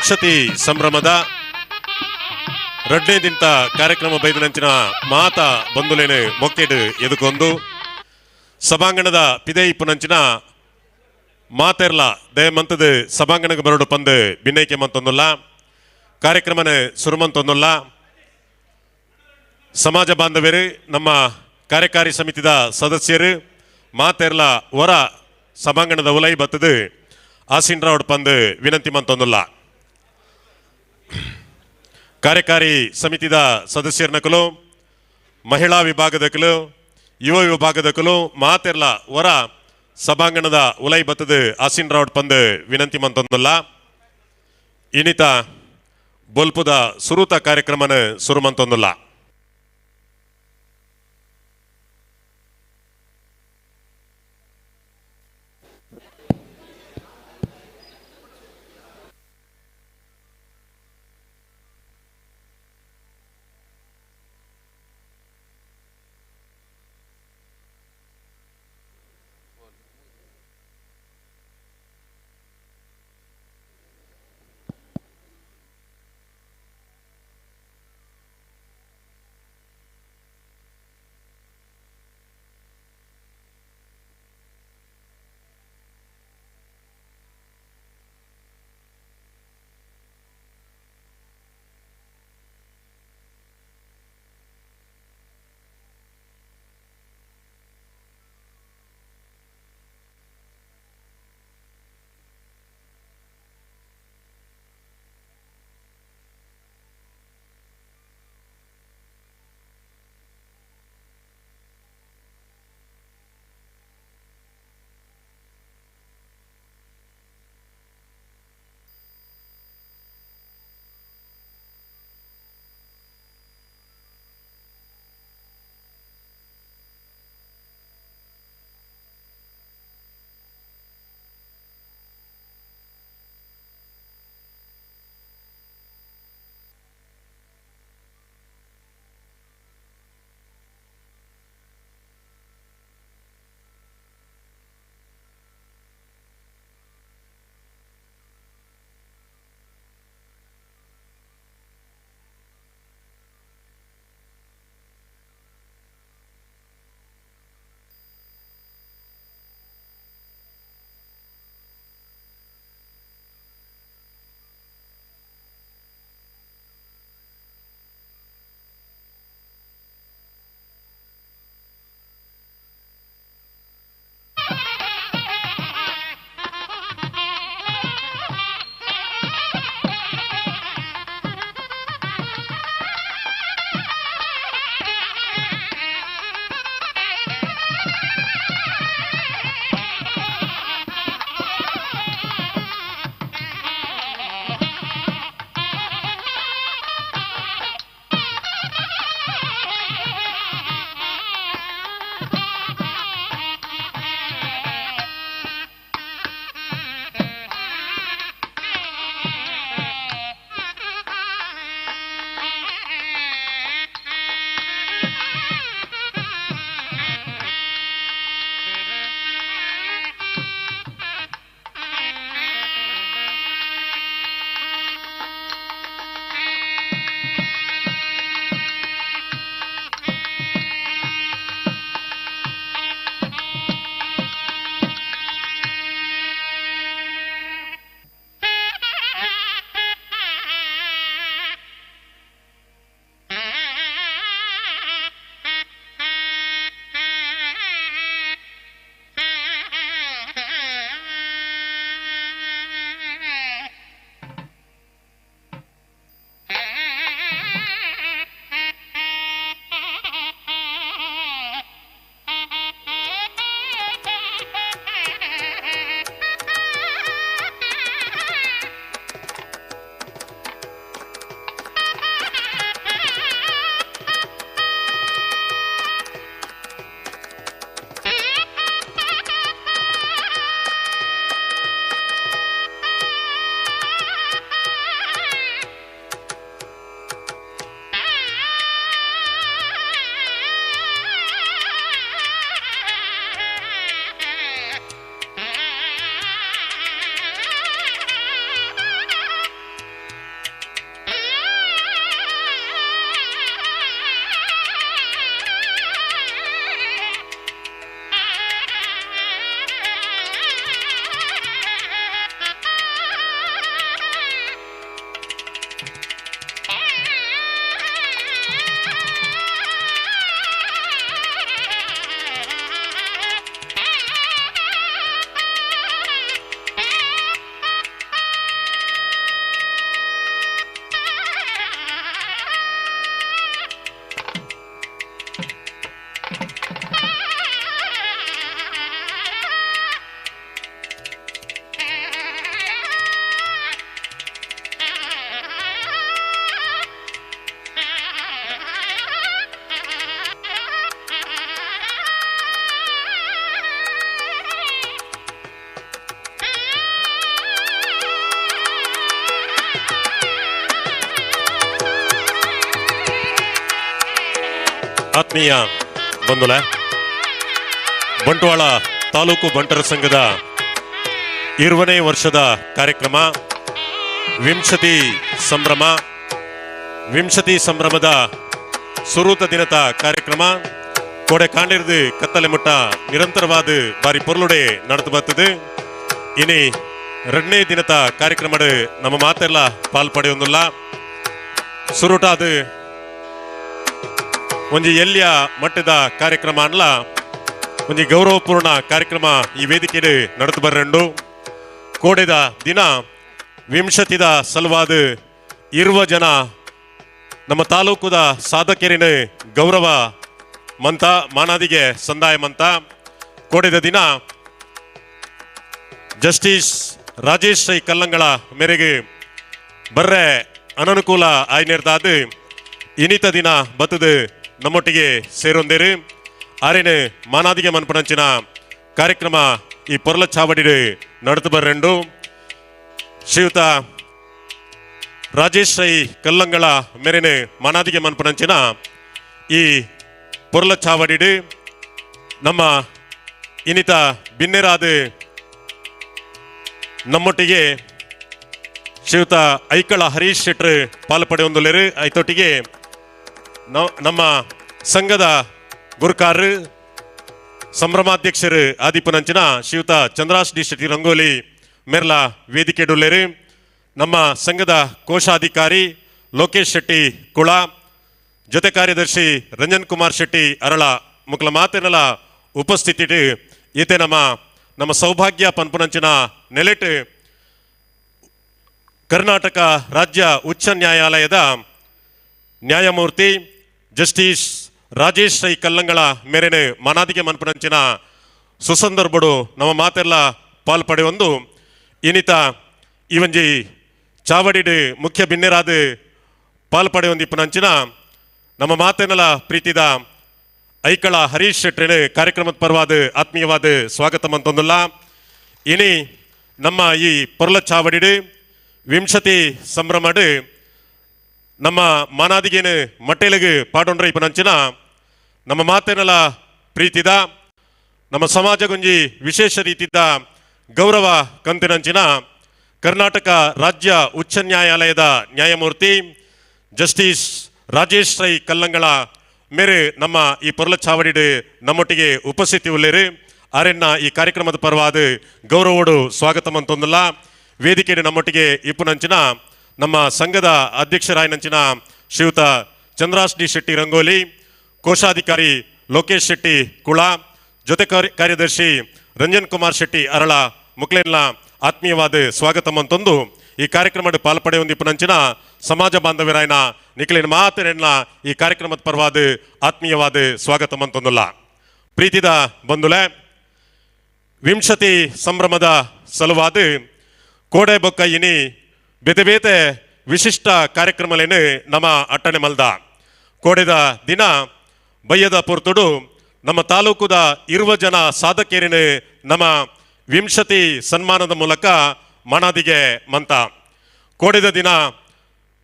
ವಿಂಶತಿ ಸಂಭ್ರಮದ ರಡ್ಡನೇ ದಿನದ ಕಾರ್ಯಕ್ರಮ ಬೈದಿನಂಚಿನ ಮಾತ ಬಂಧುಲೇನು ಮೊಕ್ಕೆಡು ಎದುಕೊಂದು ಸಭಾಂಗಣದ ಪಿದೈ ಪುನಂಚಿನ ಮಾತೆರ್ಲ ದಯಮಂತದ ಸಭಾಂಗಣಕ್ಕೆ ಬರೋಡು ಪಂದು ಬಿನ್ನೈಕೆ ಮಂತೊಂದುಲ್ಲ ಕಾರ್ಯಕ್ರಮನ ಸುರುಮಂತೊಂದುಲ್ಲ. ಸಮಾಜ ಬಾಂಧವರು, ನಮ್ಮ ಕಾರ್ಯಕಾರಿ ಸಮಿತಿದ ಸದಸ್ಯರು ಮಾತೆರ್ಲ ಹೊರ ಸಭಾಂಗಣದ ಉಲೈ ಬತ್ತದು ಆಸಿನ್ರಾವ್ಡ್ ಪಂದು ವಿನಂತಿ ಮಂತೊಂದುಲ್ಲ. ಕಾರ್ಯಕಾರಿ ಸಮಿತಿದ ಸದಸ್ಯರ್ನಕಲು, ಮಹಿಳಾ ವಿಭಾಗದಕಲು, ಯುವ ವಿಭಾಗದಕಲು ಮಾತೆರ್ಲ ಹೊರ ಸಭಾಂಗಣದ ಉಲೈ ಬತ್ತದು ಆಸಿನ್ರಾವ್ಡ್ ಪಂದು ವಿನಂತಿ ಮಂತೊಂದುಲ್ಲ. ಇನಿತ ಬೊಲ್ಪುದ ಸುರುತ ಕಾರ್ಯಕ್ರಮನ ಸುರು ಮಂತೊಂದುಲ್ಲ. ಆತ್ಮೀಯ ಬಂಧುಲ, ಬಂಟ್ವಾಳ ತಾಲೂಕು ಬಂಟರ ಸಂಘದ 20ನೇ ವರ್ಷದ ಕಾರ್ಯಕ್ರಮ ವಿಂಶತಿ ಸಂಭ್ರಮ. ವಿಂಶತಿ ಸಂಭ್ರಮದ ಸುರೂತ ದಿನದ ಕಾರ್ಯಕ್ರಮ ಕೋಡೆ ಕಾಂಡಿರ್ದು ಕತ್ತಲೆ ಮುಟ್ಟ ನಿರಂತರವಾದ ಬಾರಿ ಪೊರ್ಲುಡೆ ನಡೆದು ಬರ್ತದೆ. ಇನಿ 2ನೇ ದಿನದ ಕಾರ್ಯಕ್ರಮಡ್ ನಮ್ಮ ಮಾತೆಲ್ಲ ಪಾಲ್ ಪಡೆಯೊಂದುಲ್ಲ. ಸುರುಟಾದ ಒಂಜಿ ಎಲ್ಯ ಮಟ್ಟದ ಕಾರ್ಯಕ್ರಮ ಅನ್ಲ ಒಂಜಿ ಗೌರವಪೂರ್ಣ ಕಾರ್ಯಕ್ರಮ ಈ ವೇದಿಕೆಡ್ ನಡೆದು ಬರ್ರಂಡು. ಕೋಡೆದ ದಿನ ವಿಂಶತಿದ ಸಲುವಾದ 20 ಜನ ನಮ್ಮ ತಾಲೂಕುದ ಸಾಧಕರಿನ ಗೌರವ ಮಂತ ಮಾನಾದಿಗೆ ಸಂದಾಯ ಮಂತ. ಕೋಡೆದ ದಿನ ಜಸ್ಟಿಸ್ ರಾಜೇಶ್ ರೈ ಕಲ್ಲಂಗಳ ಮೇರೆಗೆ ಬರ್ರೆ ಅನನುಕೂಲ ಆಯ್ನೇರ್ದಾದ ಇನಿತ ದಿನ ಬತ್ತದು ನಮ್ಮೊಟ್ಟಿಗೆ ಸೇರೊಂದೇರು. ಆರೇನು ಮಾನಾದಿಗೆ ಮನ್ಪನಂಚಿನ ಕಾರ್ಯಕ್ರಮ ಈ ಪೊರ್ಲ ಚಾವಡಿ ನಡೆದು ಬರ್ರೆಂಡು. ಶ್ರೀಯುತ ರಾಜೇಶ್ ರೈ ಕಲ್ಲಂಗಳ ಮೇರೆನೆ ಮಾನಾದಿಗೆ ಮನ್ಪನಂಚಿನ ಈ ಪೊರ್ಲ ಚಾವಡಿಡು ನಮ್ಮ ಇನಿತ ಬಿನ್ನೆರಾದ ನಮ್ಮೊಟ್ಟಿಗೆ ಶ್ರೀಯುತ ಐಕಳ ಹರೀಶ್ ಶೆಟ್ರು ಪಾಲು ಪಡೆಯೊಂದುಲ್ಲೇರು. ಐತೊಟ್ಟಿಗೆ ನಮ್ಮ ಸಂಘದ ಗುರುಕಾರರು ಸಂಭ್ರಮಾಧ್ಯಕ್ಷರು ಆದಿಪನಂಚಿನ ಶ್ರೀಯುತ ಚಂದ್ರಾಶ್ ಡಿ ಶೆಟ್ಟಿ ರಂಗೋಲಿ ಮೇರ್ಲಾ ವೇದಿಕೆಡುಲ್ಲೇರು. ನಮ್ಮ ಸಂಘದ ಕೋಶಾಧಿಕಾರಿ ಲೋಕೇಶ್ ಶೆಟ್ಟಿ ಕುಳ, ಜೊತೆ ಕಾರ್ಯದರ್ಶಿ ರಂಜನ್ ಕುಮಾರ್ ಶೆಟ್ಟಿ ಅರಳ ಮುಕ್ಲ ಮಾತಿನಲ ಉಪಸ್ಥಿತಿ. ಈತೆ ನಮ್ಮ ನಮ್ಮ ಸೌಭಾಗ್ಯ ಪನ್ಪುನಂಚಿನ ನೆಲೆಟ್ ಕರ್ನಾಟಕ ರಾಜ್ಯ ಉಚ್ಚ ನ್ಯಾಯಾಲಯದ ನ್ಯಾಯಮೂರ್ತಿ ಜಸ್ಟಿಸ್ ರಾಜೇಶ್ ರೈ ಕಲ್ಲಂಗಳ ಮೇರೆನೆ ಮನಾದಿಗೆ ಮನ್ಪುನಂಚಿನ ಸುಸಂದರ್ಭಡು ನಮ್ಮ ಮಾತೆಲ್ಲ ಪಾಲ್ ಪಡೆಯೊಂದು ಇನಿತ ಈ ಒಂಜಿ ಚಾವಡಿಡ್ ಮುಖ್ಯ ಬಿನ್ನೆರಾದ ಪಾಲ್ ಪಡೆಯೊಂದಿಪ್ಪುನಂಚಿನ ನಮ್ಮ ಮಾತೆನಲ ಪ್ರೀತಿದ ಐಕಳ ಹರೀಶ್ ಶೆಟ್ರಿನ ಕಾರ್ಯಕ್ರಮದ ಪರವಾದ ಆತ್ಮೀಯವಾದ ಸ್ವಾಗತ ಮಂತೊಂದುಲ್ಲ. ಇನಿ ನಮ್ಮ ಈ ಪೊರ್ಲ ಚಾವಡಿಡ್ ವಿಂಶತಿ ಸಂಭ್ರಮಡ್ ನಮ್ಮ ಮಾನಾದಿಗೇನು ಮಟ್ಟೆಲಗು ಪಾಡೊಂಡ್ರ ಇಪ್ಪನಂಚಿನ ನಮ್ಮ ಮಾತೆನಲ ಪ್ರೀತಿದ ನಮ್ಮ ಸಮಾಜಗೊಂಜಿ ವಿಶೇಷ ರೀತಿದ ಗೌರವ ಕಂತಿನಂಚಿನ ಕರ್ನಾಟಕ ರಾಜ್ಯ ಉಚ್ಚ ನ್ಯಾಯಾಲಯದ ನ್ಯಾಯಮೂರ್ತಿ ಜಸ್ಟಿಸ್ ರಾಜೇಶ್ ರೈ ಕಲ್ಲಂಗಳ ಮೇರೆ ನಮ್ಮ ಈ ಪೊರ್ಲ ಚಾವಡಿಡ್ ನಮ್ಮೊಟ್ಟಿಗೆ ಉಪಸ್ಥಿತಿ ಉಲ್ಲೇರು. ಆರೆನ್ನ ಈ ಕಾರ್ಯಕ್ರಮದ ಪರವಾದ ಗೌರವೋಡು ಸ್ವಾಗತ ಮಂತೊಂದುಲ್ಲ. ವೇದಿಕೆಯ ನಮ್ಮೊಟ್ಟಿಗೆ ಇಪ್ಪುನಂಚಿನ ನಮ್ಮ ಸಂಘದ ಅಧ್ಯಕ್ಷರಾಯನಂಚಿನ ಶ್ರೀಯುತ ಚಂದ್ರಾಶ್ ಡಿ ಶೆಟ್ಟಿ ರಂಗೋಲಿ, ಕೋಶಾಧಿಕಾರಿ ಲೋಕೇಶ್ ಶೆಟ್ಟಿ ಕುಳ, ಜೊತೆ ಕಾರ್ಯದರ್ಶಿ ರಂಜನ್ ಕುಮಾರ್ ಶೆಟ್ಟಿ ಅರಳ ಮುಕ್ಲೇನ್ಲ ಆತ್ಮೀಯವಾದ ಸ್ವಾಗತ ಮಂತೊಂದು ಈ ಕಾರ್ಯಕ್ರಮದ ಪಾಲ್ಪಡೆಯೊಂದಿಪ್ಪುನಂಚಿನ ಸಮಾಜ ಬಾಂಧವ್ಯರಾಯನ ನಿಖಲಿನ ಮಾತಿನ ಈ ಕಾರ್ಯಕ್ರಮದ ಪರವಾದ ಆತ್ಮೀಯವಾದ ಸ್ವಾಗತ ಮಂತೊಂದುಲ್ಲ. ಪ್ರೀತಿದ ಬಂಧುಲೆ, ವಿಂಶತಿ ಸಂಭ್ರಮದ ಸಲುವಾದ ಕೋಡೆ ಬೊಕ್ಕ ಇನಿ ಬೇತೆ ಬೇತೆ ವಿಶಿಷ್ಟ ಕಾರ್ಯಕ್ರಮಲೇನು ನಮ್ಮ ಅಟ್ಟಣೆ ಮಲ್ದ. ಕೋಡೆದ ದಿನ ಬಯ್ಯದ ಪೊರ್ತುಡು ನಮ್ಮ ತಾಲೂಕುದ 20 ಜನ ಸಾಧಕೇರಿನ ನಮ್ಮ ವಿಂಶತಿ ಸನ್ಮಾನದ ಮೂಲಕ ಮಣಾದಿಗೆ ಮಂತ. ಕೋಡೆದ ದಿನ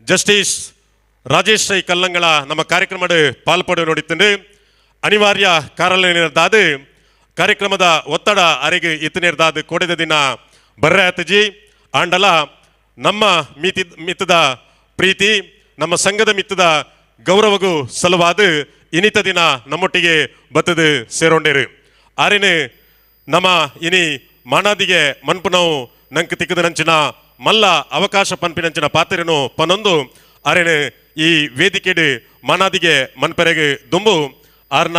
ಜಸ್ಟಿಸ್ ರಾಜೇಶ್ ರೈ ಕಲ್ಲಂಗಳ ನಮ್ಮ ಕಾರ್ಯಕ್ರಮದ ಪಾಲ್ಪಡೆ ನೋಡಿತ್ತಂಡು ಅನಿವಾರ್ಯ ಕಾರಣದಾದ ಕಾರ್ಯಕ್ರಮದ ಒತ್ತಡ ಅರೆಗೆ ಇತ್ತನೇರ್ದಾದ ಕೋಡೆದ ದಿನ ಬರ್ರೆ ಆತಜಿ. ಆಂಡಲ ನಮ್ಮ ಮಿತಿ ಮಿತ್ತದ ಪ್ರೀತಿ ನಮ್ಮ ಸಂಘದ ಮಿತ್ತದ ಗೌರವಗೂ ಸಲುವಾದ ಇನಿತ ದಿನ ನಮ್ಮೊಟ್ಟಿಗೆ ಬತ್ತದು ಸೇರೋಂಡೇರು. ಆರೇನು ನಮ್ಮ ಇನಿ ಮಾನಾದಿಗೆ ಮನ್ಪುನವು ನಂಗೆ ತಿಕ್ಕದ ನಂಚಿನ ಮಲ್ಲ ಅವಕಾಶ ಪನ್ಪಿನಂಚಿನ ಪಾತ್ರೆನು ಪನೊಂದು ಆರೇನು ಈ ವೇದಿಕೆಡು ಮಾನಾದಿಗೆ ಮನ್ಪೆರೆಗೆ ದುಂಬು ಆರ್ನ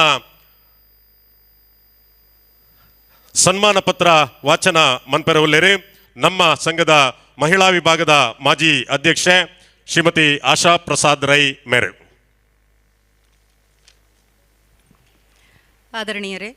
ಸನ್ಮಾನ ಪತ್ರ ವಾಚನ ಮನ್ಪೆರೆ ಉಲ್ಲೇರು. ನಮ್ಮ ಸಂಘದ ಮಹಿಳಾ ವಿಭಾಗದ ಮಾಜಿ ಅಧ್ಯಕ್ಷೆ ಶ್ರೀಮತಿ ಆಶಾ ಪ್ರಸಾದ್ ರೈ ಮೇರೆ. ಆದರಣೀಯರೇ,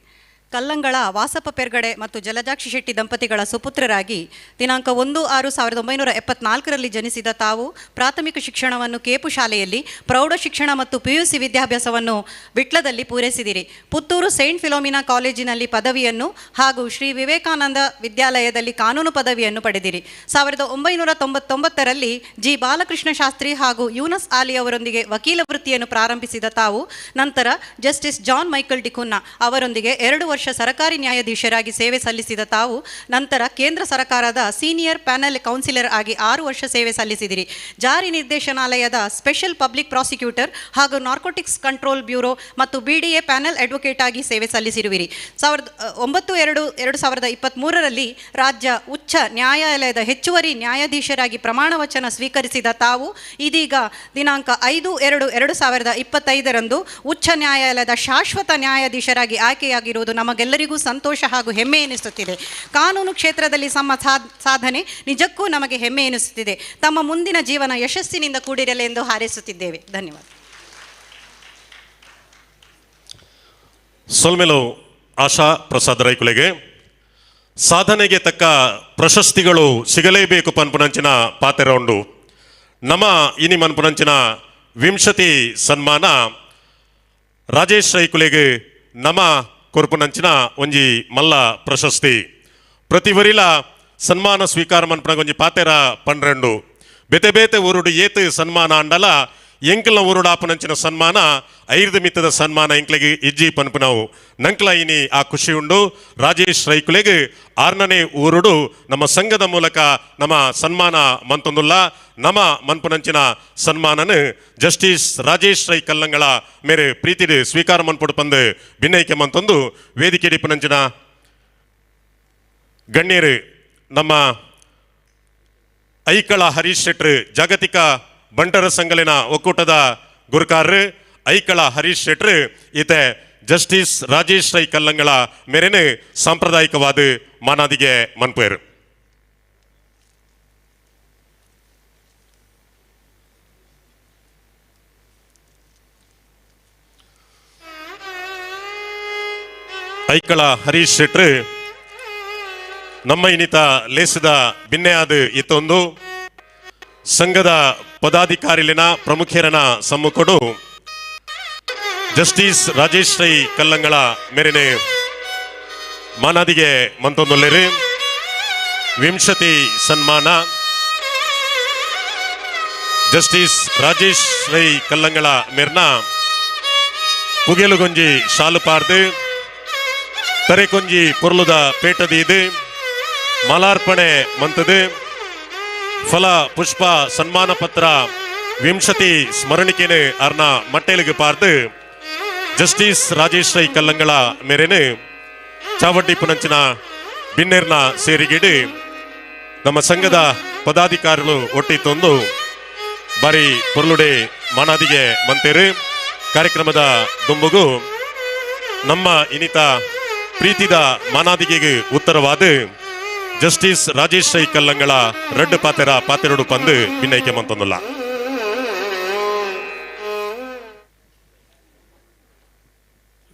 ಕಲ್ಲಂಗಳ ವಾಸಪ್ಪ ಪೆರ್ಗಡೆ ಮತ್ತು ಜಲಜಾಕ್ಷಿ ಶೆಟ್ಟಿ ದಂಪತಿಗಳ ಸುಪುತ್ರರಾಗಿ ದಿನಾಂಕ 1-6-1974ರಲ್ಲಿ ಜನಿಸಿದ ತಾವು ಪ್ರಾಥಮಿಕ ಶಿಕ್ಷಣವನ್ನು ಕೇಪು ಶಾಲೆಯಲ್ಲಿ, ಪ್ರೌಢ ಶಿಕ್ಷಣ ಮತ್ತು ಪಿಯುಸಿ ವಿದ್ಯಾಭ್ಯಾಸವನ್ನು ವಿಟ್ಲದಲ್ಲಿ ಪೂರೈಸಿದಿರಿ. ಪುತ್ತೂರು ಸೈಂಟ್ ಫಿಲೋಮಿನಾ ಕಾಲೇಜಿನಲ್ಲಿ ಪದವಿಯನ್ನು ಹಾಗೂ ಶ್ರೀ ವಿವೇಕಾನಂದ ವಿದ್ಯಾಲಯದಲ್ಲಿ ಕಾನೂನು ಪದವಿಯನ್ನು ಪಡೆದಿರಿ. 1999ರಲ್ಲಿ ಜಿ ಬಾಲಕೃಷ್ಣ ಶಾಸ್ತ್ರಿ ಹಾಗೂ ಯೂನಸ್ ಆಲಿ ಅವರೊಂದಿಗೆ ವಕೀಲ ವೃತ್ತಿಯನ್ನು ಪ್ರಾರಂಭಿಸಿದ ತಾವು ನಂತರ ಜಸ್ಟಿಸ್ ಜಾನ್ ಮೈಕಲ್ ಡಿಕುನ್ನಾ ಅವರೊಂದಿಗೆ 2 ವರ್ಷ ಸರಕಾರಿ ನ್ಯಾಯಾಧೀಶರಾಗಿ ಸೇವೆ ಸಲ್ಲಿಸಿದ ತಾವು ನಂತರ ಕೇಂದ್ರ ಸರ್ಕಾರದ ಸೀನಿಯರ್ ಪ್ಯಾನೆಲ್ ಕೌನ್ಸಿಲರ್ ಆಗಿ 6 ವರ್ಷ ಸೇವೆ ಸಲ್ಲಿಸಿದಿರಿ. ಜಾರಿ ನಿರ್ದೇಶನಾಲಯದ ಸ್ಪೆಷಲ್ ಪಬ್ಲಿಕ್ ಪ್ರಾಸಿಕ್ಯೂಟರ್ ಹಾಗೂ ನಾರ್ಕೋಟಿಕ್ಸ್ ಕಂಟ್ರೋಲ್ ಬ್ಯೂರೋ ಮತ್ತು BDA panel advocate ಆಗಿ ಸೇವೆ ಸಲ್ಲಿಸಿರುವಿರಿ. 9-2-2023ರಲ್ಲಿ ರಾಜ್ಯ ಉಚ್ಚ ನ್ಯಾಯಾಲಯದ ಹೆಚ್ಚುವರಿ ನ್ಯಾಯಾಧೀಶರಾಗಿ ಪ್ರಮಾಣ ವಚನ ಸ್ವೀಕರಿಸಿದ ತಾವು ಇದೀಗ ದಿನಾಂಕ 5-2-2025ರಂದು ಉಚ್ಚ ನ್ಯಾಯಾಲಯದ ಶಾಶ್ವತ ನ್ಯಾಯಾಧೀಶರಾಗಿ ಆಯ್ಕೆಯಾಗಿರುವುದು ನಮಗೆಲ್ಲರಿಗೂ ಸಂತೋಷ ಹಾಗೂ ಹೆಮ್ಮೆ ಎನಿಸುತ್ತಿದೆ. ಕಾನೂನು ಕ್ಷೇತ್ರದಲ್ಲಿ ತಮ್ಮ ಸಾಧನೆ ನಿಜಕ್ಕೂ ನಮಗೆ ಹೆಮ್ಮೆ ಎನಿಸುತ್ತಿದೆ. ತಮ್ಮ ಮುಂದಿನ ಜೀವನ ಯಶಸ್ಸಿನಿಂದ ಕೂಡಿರಲಿ ಎಂದು ಹಾರೈಸುತ್ತಿದ್ದೇವೆ. ಧನ್ಯವಾದ. ಸೊಲ್ಮೆಲು ಆಶಾ ಪ್ರಸಾದ್ ರೈಕುಲೆಗೆ ಸಾಧನೆಗೆ ತಕ್ಕ ಪ್ರಶಸ್ತಿಗಳು ಸಿಗಲೇಬೇಕು ಪನ್ಪುನಂಚಿನ ಪಾತೆರ ಉಂಡು. ನಮ್ಮ ಇನಿ ಮನ್ಪುನಂಚಿನ ವಿಂಶತಿ ಸನ್ಮಾನ ರಾಜೇಶ್ ರೈಕುಲೆಗೆ ನಮ ಕೊರ್ಪುನಂಚಿನ ಒಂಜಿ ಮಲ್ಲ ಪ್ರಶಸ್ತಿ. ಪ್ರತಿ ವರಿಲ ಸನ್ಮಾನ ಸ್ವೀಕಾರ ಮನ್ಪುನಗ ಒಂಜಿ ಪಾತೆರ 12 ಬೇತೆ ಬೇತೆ ಊರುಡು ಏತು ಸನ್ಮಾನ ಅಂಡಲ ಎಂಕಲ್ನ ಊರುಡು ಆಪುನಂಚಿನ ಸನ್ಮಾನ ಐರ್ದ ಮಿತ್ತದ ಸನ್ಮಾನ ಎಂಕ್ಲೆಗೆ ಇಜ್ಜಿ ಪನ್ಪುನವು ನಂಕ್ಲ ಇನಿ ಆ ಖುಷಿ ಉಂಡು. ರಾಜೇಶ್ ರೈಕುಲೆಗೆ 6ನೇ ಊರುಡು ನಮ್ಮ ಸಂಘದ ಮೂಲಕ ನಮ್ಮ ಸನ್ಮಾನ ಮಂತೊಂದುಲ್ಲ. ನಮ್ಮ ಮನ್ಪುನಂಚಿನ ಸನ್ಮಾನನ ಜಸ್ಟಿಸ್ ರಾಜೇಶ್ ರೈ ಕಲ್ಲಂಗಳ ಮೇರೆ ಪ್ರೀತಿಡು ಸ್ವೀಕಾರ ಮನ್ಪುಡು ಪಂದು ಭಿನ್ನೈಕೆ ಮಂತೊಂದು ವೇದಿಕೆ ಡಿಪುನಂಚಿನ ಗಣ್ಯರು ನಮ್ಮ ಐಕಳ ಹರೀಶ್ ಶೆಟ್ರು ಜಾಗತಿಕ ಬಂಟರ ಸಂಘಲಿನ ಒಕ್ಕೂಟದ ಗುರುಕಾರರು ಐಕಳ ಹರೀಶ್ ಶೆಟ್ರು ಈತೆ ಜಸ್ಟಿಸ್ ರಾಜೇಶ್ ರೈ ಕಲ್ಲಂಗಳ ಮೇರೆನು ಸಾಂಪ್ರದಾಯಿಕವಾದ ಮಾನಾದಿಗೆ ಮನ್ಪೇರು. ಐಕಳ ಹರೀಶ್ ಶೆಟ್ರು ನಮ್ಮ ಇನ್ನಿತ ಲೇಸದ ಬಿನ್ನೆಯಾದ ಇತ್ತೊಂದು ಸಂಘದ ಪದಾಧಿಕಾರಿಲಿನ ಪ್ರಮುಖರನ ಸಮ್ಮುಖಡು ಜಸ್ಟಿಸ್ ರಾಜೇಶ್ ರೈ ಕಲ್ಲಂಗಳ ಮೇರೆನೆ ಮಾನಾದಿಗೆ ಮಂತೊಂದುಲ್ಲೇರು. ವಿಂಶತಿ ಸನ್ಮಾನ ಜಸ್ಟಿಸ್ ರಾಜೇಶ್ ರೈ ಕಲ್ಲಂಗಳ ಮೇರ್ನ ಪುಗೆಲುಗೊಂಜಿ ಶಾಲು ಪಾರ್ದು ತರೆಕೊಂಜಿ ಪೊರ್ಲುದ ಪೇಟದೀದು ಮಾಲಾರ್ಪಣೆ ಮಂತದು ಫಲ ಪುಷ್ಪ ಸನ್ಮಾನ ಪತ್ರ ವಿಂಶತಿ ಸ್ಮರಣಿಕೆನು ಅರ್ನ ಮಟ್ಟೇಲಿಗೆ ಪಾರ್ದು ಜಸ್ಟಿಸ್ ರಾಜೇಶ್ ರೈ ಕಲ್ಲಂಗಳ ಮೇರೆನು ಚಾವಡ್ಡಿ ಪುನಂಚಿನ ಬಿನ್ನೇರ್ನ ಸೇರಿಗಿಡಿ ನಮ್ಮ ಸಂಘದ ಪದಾಧಿಕಾರಿಗಳು ಒಟ್ಟಿತ್ತೊಂದು ಬಾರಿ ಪೊರ್ಲುಡೆ ಮಾನಾದಿಗೆ ಮಂತೇರು. ಕಾರ್ಯಕ್ರಮದ ದುಂಬುಗು ನಮ್ಮ ಇನಿತ ಪ್ರೀತಿದ ಮಾನಾದಿಗೆಗೆ ಉತ್ತರವಾದ ಜಸ್ಟಿಸ್ ರಾಜೇಶ್ ರೈ ಕಲ್ಲಂಗಳ ರಡ್ಡು ಪಾತೆರ ಪಾತೆರಡು ಪಂದು ಭಿನ್ನೈಕೆ ಮಂತೊಂದುಲ್ಲ.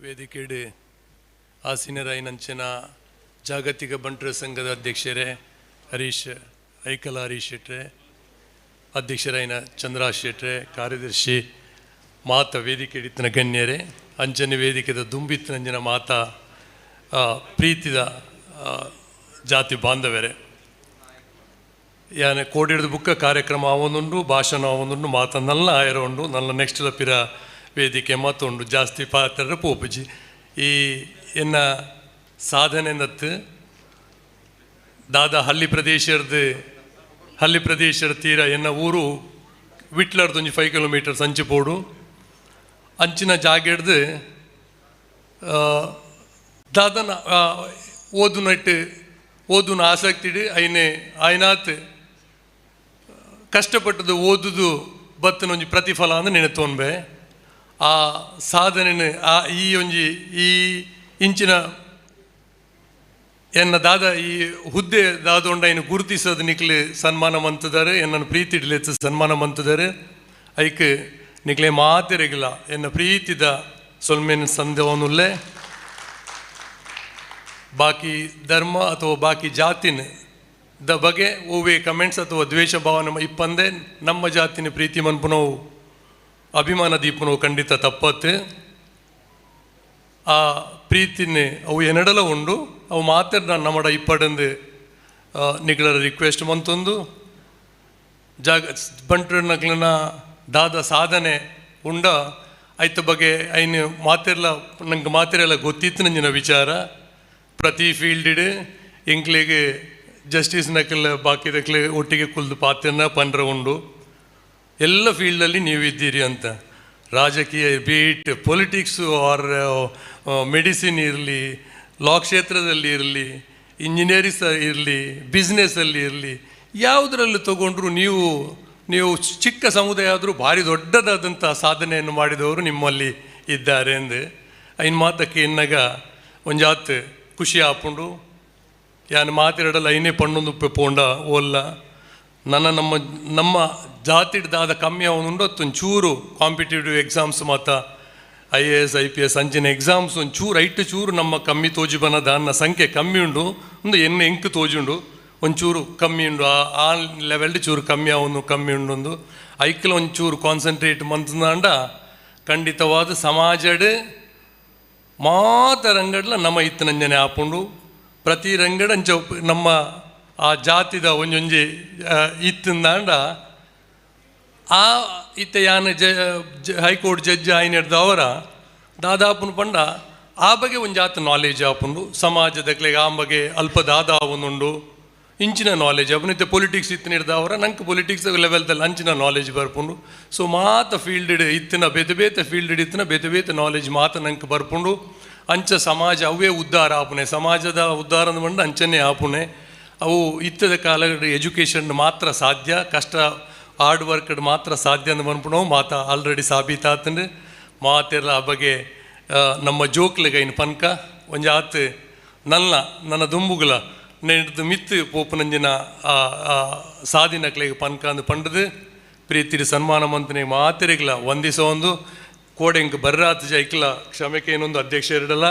ವೇದಿಕೆಡೆ ಆಸೀನರಾಯಿನಂಚಿನ ಜಾಗತಿಕ ಬಂಟರ ಸಂಘದ ಅಧ್ಯಕ್ಷರೇ ಹರೀಶ್ ಐಕಲ ಹರೀಶ್ ಶೆಟ್ರೆ, ಅಧ್ಯಕ್ಷರಾಯಿನ ಚಂದ್ರಾ ಶೆಟ್ರೆ, ಕಾರ್ಯದರ್ಶಿ ಮಾತ ವೇದಿಕೆ ಇತ್ತಿನ ಗಣ್ಯರೇ, ಅಂಚನೆ ವೇದಿಕೆದ ದುಂಬಿತ್ತಿನಂಚಿನ ಮಾತ ಪ್ರೀತಿದ ಜಾತಿ ಬಾಂಧವರೇ, ಯಾನೆ ಕೋಡಿಡ್ದು ಬುಕ್ಕ ಕಾರ್ಯಕ್ರಮ ಅವನುಂಡು, ಭಾಷಣ ಅವನುಂಡು, ಮಾತನ್ನೆಲ್ಲ ಆಯರ ಉಂಡು, ನನ್ನ ನೆಕ್ಸ್ಟ್ ಪಿರ ವೇದಿಕೆ ಮಾತುಂಡು ಜಾಸ್ತಿ ಪಾತ್ರ ಪೋಪುಜಿ. ಈ ಎನ್ನ ಸಾಧನೆ ನತ್ತು ದಾದಾ ಹಳ್ಳಿ ಪ್ರದೇಶದ ಹಳ್ಳಿ ಪ್ರದೇಶದ ತೀರ ಎನ್ನ ಊರು ವಿಟ್ಲರ್ದು ಒಂಜಿ 5 ಕಿಲೋಮೀಟರ್ ಸಂಚಿಪೋಡು ಅಂಚಿನ ಜಾಗ ಹಿಡ್ದು ದಾದನ ಓದುನಟ್ಟು ಓದುನ ಆಸಕ್ತಿ ಇಡು ಐನೆ ಆಯ್ನಾತ್ ಕಷ್ಟಪಟ್ಟದು ಓದುದು ಬತ್ತನ ಒಂಜಿ ಪ್ರತಿಫಲ ಅಂದ್ ನೆನೆತೋನ್ಬೆ. ಆ ಸಾಧನೆ ಆ ಈ ಒಂಜಿ ಈ ಇಂಚಿನ ಎನ್ನ ದಾದ ಈ ಹುದ್ದೆ ದಾದೊಂಡ ಐನು ಗುರುತಿಸೋದು ನಿಕ್ಲೆ ಸನ್ಮಾನ ಮಂತದಾರೆ, ಎನ್ನನ್ನು ಪ್ರೀತಿ ಇಡ್ಲೆತ್ತು ಸನ್ಮಾನ ಮಂತದಾರೆ. ಐಕ್ ನಿಕ್ಲೆ ಮಾತೆರೆಗಿಲ್ಲ ಎನ್ನ ಪ್ರೀತಿದ ಸೊಲ್ಮೇನ ಸಂದೇವನುಲ್ಲೆ. ಬಾಕಿ ಧರ್ಮ ಅಥವಾ ಬಾಕಿ ಜಾತಿನ the ಬಗ್ಗೆ ಓವೇ ಕಮೆಂಟ್ಸ್ ಅಥವಾ ದ್ವೇಷ ಭಾವನೆ ಇಪ್ಪಂದೆ ನಮ್ಮ ಜಾತಿನ ಪ್ರೀತಿ ಮನ್ಪುನವು ಅಭಿಮಾನ ದೀಪನವು ಖಂಡಿತ ತಪ್ಪತ್ತೆ. ಆ ಪ್ರೀತಿನೇ ಅವು ಎನ್ನಡಲ ಉಂಡು ಅವು ಮಾತ್ರ ನಾನು ನಮ್ಮಡ ಇಪ್ಪಡಂದು ನಿಗಳ ರಿಕ್ವೆಸ್ಟ್ ಮಂತೊಂದು ಜಾಗ ಬಂಟ್ರನಕ್ಲನ ದಾದ ಸಾಧನೆ ಉಂಡ ಐತ ಬಗ್ಗೆ ಐನು ಮಾತಿರ್ಲ ನಂಗೆ ಮಾತಿರಲ್ಲ ಗೊತ್ತಿತ್ತು ನಂಜಿನ ವಿಚಾರ. ಪ್ರತಿ ಫೀಲ್ಡ್ ಎಂಕ್ಲೆಗೆ ಜಸ್ಟಿಸ್ ನಕಲ್ ಬಾಕಿದಕ್ಲೆ ಒಟ್ಟಿಗೆ ಕುಲ್ದು ಪಾತ್ರನ ಪಂಡ್ರ ಉಂಡು. ಎಲ್ಲ ಫೀಲ್ಡಲ್ಲಿ ನೀವು ಇದ್ದೀರಿ ಅಂತ ರಾಜಕೀಯ beet politics R medicine ಇರಲಿ, ಲಾ ಕ್ಷೇತ್ರದಲ್ಲಿ ಇರಲಿ, ಇಂಜಿನಿಯರಿಂಗ್ಸ್ ಇರಲಿ, ಬಿಸ್ನೆಸ್ಸಲ್ಲಿ ಇರಲಿ, ಯಾವುದರಲ್ಲಿ ತಗೊಂಡ್ರು ನೀವು ನೀವು ಚಿಕ್ಕ ಸಮುದಾಯ ಆದರೂ ಭಾರಿ ದೊಡ್ಡದಾದಂಥ ಸಾಧನೆಯನ್ನು ಮಾಡಿದವರು ನಿಮ್ಮಲ್ಲಿ ಇದ್ದಾರೆ ಎಂದು ಐನ್ ಮಾತಕ್ಕೆ ಎನ್ನಗ ಒಂಜಾತ್ ಖುಷಿ ಆಪುಂಡು. ಯಾನು ಮಾತಿರಡಲ್ಲ ಐನೇ ಪಣ್ಣೊಂದು ಪೋಂಡ ಓಲ್ಲ ನನ್ನ ನಮ್ಮ ನಮ್ಮ ಜಾತಿಡ್ದಾದ ಕಮ್ಮಿ ಅವನುಂಡು ಒಂಚೂರು ಕಾಂಪಿಟೇಟಿವ್ ಎಕ್ಸಾಮ್ಸ್ ಮಾತ IAS IPS ಅಂಚಿನ ಎಕ್ಸಾಮ್ಸ್ ಒಂಚೂರು ಐಟು ಚೂರು ನಮ್ಮ ಕಮ್ಮಿ ತೋಜಿ ಬನ್ನದ ಅನ್ನ ಸಂಖ್ಯೆ ಕಮ್ಮಿ ಉಂಡು ಒಂದು ಎಣ್ಣೆ ಎಂಕ್ ತೋಜುಂಡು ಒಂಚೂರು ಕಮ್ಮಿ ಉಂಡು ಆ ಲೆವೆಲ್ ಚೂರು ಕಮ್ಮಿ ಅವನು ಕಮ್ಮಿ ಉಂಡೊಂದು ಐಕ್ಲ ಒಂಚೂರು ಕಾನ್ಸಂಟ್ರೇಟ್ ಮಂತಂದಾಂಡ ಖಂಡಿತವಾದ ಸಮಾಜಡ್ ಮಾತ ರಂಗಡ್ಲ ನಮ್ಮ ಇತ್ತನಂಜನೆ ಆಪುಂಡು. ಪ್ರತಿ ರಂಗಡ ಅಂಚ ನಮ್ಮ ಆ ಜಾತಿದ ಒಂಜೊಂಜಿ ಇತ್ತಿಂದಾಂಡ ಆ ಇತ್ತ ಯಾನ್ high court judge ಆಯ್ನೆಡ್ದವರ ದಾದಾಪುನ ಪಂಡ ಆ ಬಗ್ಗೆ ಒಂದು ಜಾತ ನಾಲೆಜ್ ಆಪುಂಡು. ಸಮಾಜದಕ್ಲೆಗ್ ಆ ಬಗ್ಗೆ ಅಲ್ಪ ದಾದಾ ಒಂದುಂಡು ಇಂಚಿನ ನಾಲೆಜ್ ಆಪುಂಡು. ಇತ್ತೆ ಪೊಲಿಟಿಕ್ಸ್ ಇತ್ತಿನ ಹಿಡ್ದವರ ನಂಗೆ ಪೊಲಿಟಿಕ್ಸ್ ಲೆವೆಲ್ದಲ್ಲಿ ಅಂಚಿನ ನಾಲೆಜ್ ಬರ್ಪುಂಡು. ಸೊ ಮಾತ ಫೀಲ್ಡ್ ಇತ್ತಿನ ಬೇತೆ ಬೇತೆ ಫೀಲ್ಡ್ ಇತ್ತಿನ ಬೇತೆ ಬೇತೆ ನಾಲೆಜ್ ಮಾತ ನಂಗೆ ಬರ್ಪುಂಡು. ಅಂಚ ಸಮಾಜ ಅವೇ ಉದ್ಧಾರ ಆಪುಣೆ ಸಮಾಜದ ಉದ್ಧಾರ ಬಂದು ಅಂಚನೆ ಆಪುಣೆ. ಅವು ಇತ್ತದ ಕಾಲ ಎಜುಕೇಷನ್ ಮಾತ್ರ ಸಾಧ್ಯ, ಕಷ್ಟ ಹಾರ್ಡ್ ವರ್ಕ್ ಮಾತ್ರ ಸಾಧ್ಯ ಅಂದ್ ಮನ್ಪುಣವು ಮಾತ ಆಲ್ರೆಡಿ ಸಾಬೀತಾತಂಡು. ಮಾತೆಲ್ಲ ಆ ಬಗ್ಗೆ ನಮ್ಮ ಜೋಕ್ಲೆಗ ಇನ್ನು ಪನ್ಕ ಒಂಜಾತ್ ನಲ್ಲ ನನ್ನ ದುಂಬುಗುಲ ನೆಡ್ದು ಮಿತ್ತು ಪೋಪುನಂಜಿನ ಸಾದಿನಕ್ಲೆಗ್ ಪನ್ಕ ಅಂದ್ ಪಂಡದು ಪ್ರೀತಿರಿ ಸನ್ಮಾನ ಮಂತನೆ ಮಾತೆರೆಗ್ಲ ವಂದಿಸೋ ಒಂದು ಕೋಡೆಂಕ್ ಬರ್ರಾತ್ ಜೈಕ್ಲ ಕ್ಷಮೆಕೇನೊಂದು ಅಧ್ಯಕ್ಷ ಇರಡಲ್ಲ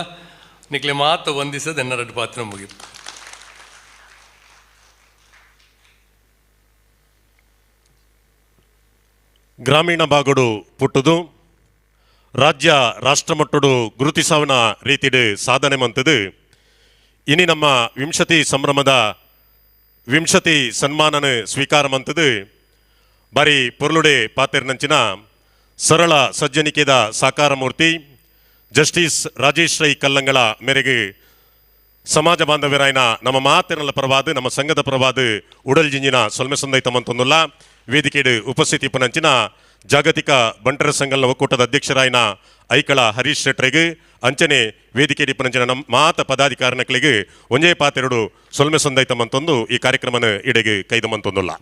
ನಿಕ್ಲೆ ಮಾತ ವಂದಿಸದ ಎನ್ನರಡು ಪಾತ್ರ ಮುಗಿತು. ಗ್ರಾಮೀಣ ಭಾಗಡು ಪುಟ್ಟುದು ರಾಜ್ಯ ರಾಷ್ಟ್ರಮಟ್ಟಡು ಗುರುತಿಸವನ ರೀತಿಡು ಸಾಧನೆ ಮಂತದು. ಇನಿ ನಮ್ಮ ವಿಂಶತಿ ಸಂಭ್ರಮದ ವಿಂಶತಿ ಸನ್ಮಾನನ ಸ್ವೀಕಾರ ಮಂತದು ಬಾರಿ ಪೊರ್ಲುಡೆ ಪಾತೆರ್ನಂಚಿನ ಸರಳ ಸಜ್ಜನಿಕೆದ ಸಾಕಾರ ಮೂರ್ತಿ ಜಸ್ಟಿಸ್ ರಾಜೇಶ್ ರೈ ಕಲ್ಲಂಗಳ ಮೇರೆಗೆ ಸಮಾಜ ಬಾಂಧವ್ಯರಾಯನ ನಮ್ಮ ಮಾತಿನಲ್ಲ ಪರವಾದ ನಮ್ಮ ಸಂಘದ ಪರವಾದ ಉಡಲ್ ಜಿಂಜಿನ ಸೊಲ್ಮೆ ಸಂದೈತ ಮಂತೊಂದುಲ್ಲ. ವೇದಿಕೆಡು ಉಪಸ್ಥಿತಿ ಪುನಂಚಿನ ಜಾಗತಿಕ ಬಂಟರ ಸಂಘದ ಒಕ್ಕೂಟದ ಅಧ್ಯಕ್ಷರಾಯನ ಐಕಳ ಹರೀಶ್ ಶೆಟ್ರೆಗ್ ಅಂಚನೆ ವೇದಿಕೆ ಪುನಂಚಿನ ನಮ್ಮ ಮಾತ ಪದಾಧಿಕಾರಿನಕ್ಲಿಗೆ ಒಂಜೇ ಪಾತೆರಡು ಸೊಲ್ಮೆ ಸಂದೈತ ಮಂತೊಂದು ಈ ಕಾರ್ಯಕ್ರಮನ ಇಡೆಗೆ ಕೈದು ಮಂತೊಂದುಲ್ಲ.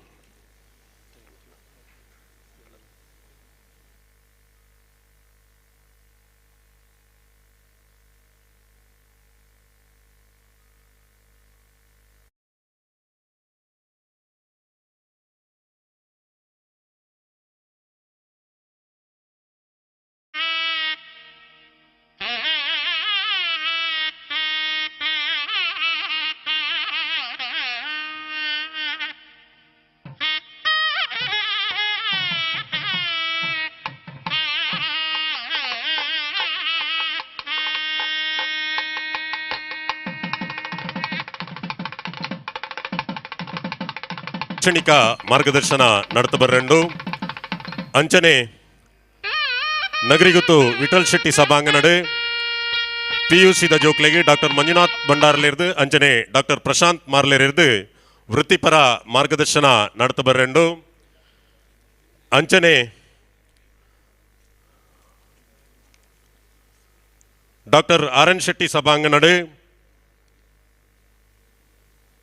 ಶೈಕ್ಷಣಿಕ ಮಾರ್ಗದರ್ಶನ ನಡತ ಅಂಚನೆ ನಗರಿಗುತ್ತು ವಿಠಲ್ ಶೆಟ್ಟಿ ಸಭಾಂಗಣಡು ಪಿಯುಸಿದ ಜೋಕ್ಲೆಗೆ ಡಾಕ್ಟರ್ ಮಂಜುನಾಥ್ ಭಂಡಾರ್ಲಿರ್ದು ಅಂಚನೆ ಡಾಕ್ಟರ್ ಪ್ರಶಾಂತ್ ಮಾರ್ಲೇರಿರ್ದು ವೃತ್ತಿಪರ ಮಾರ್ಗದರ್ಶನ ನಡತ ಬರ್ರೆಂಡು. ಅಂಚನೆ doctor R N Shetty ಸಭಾಂಗಣಡು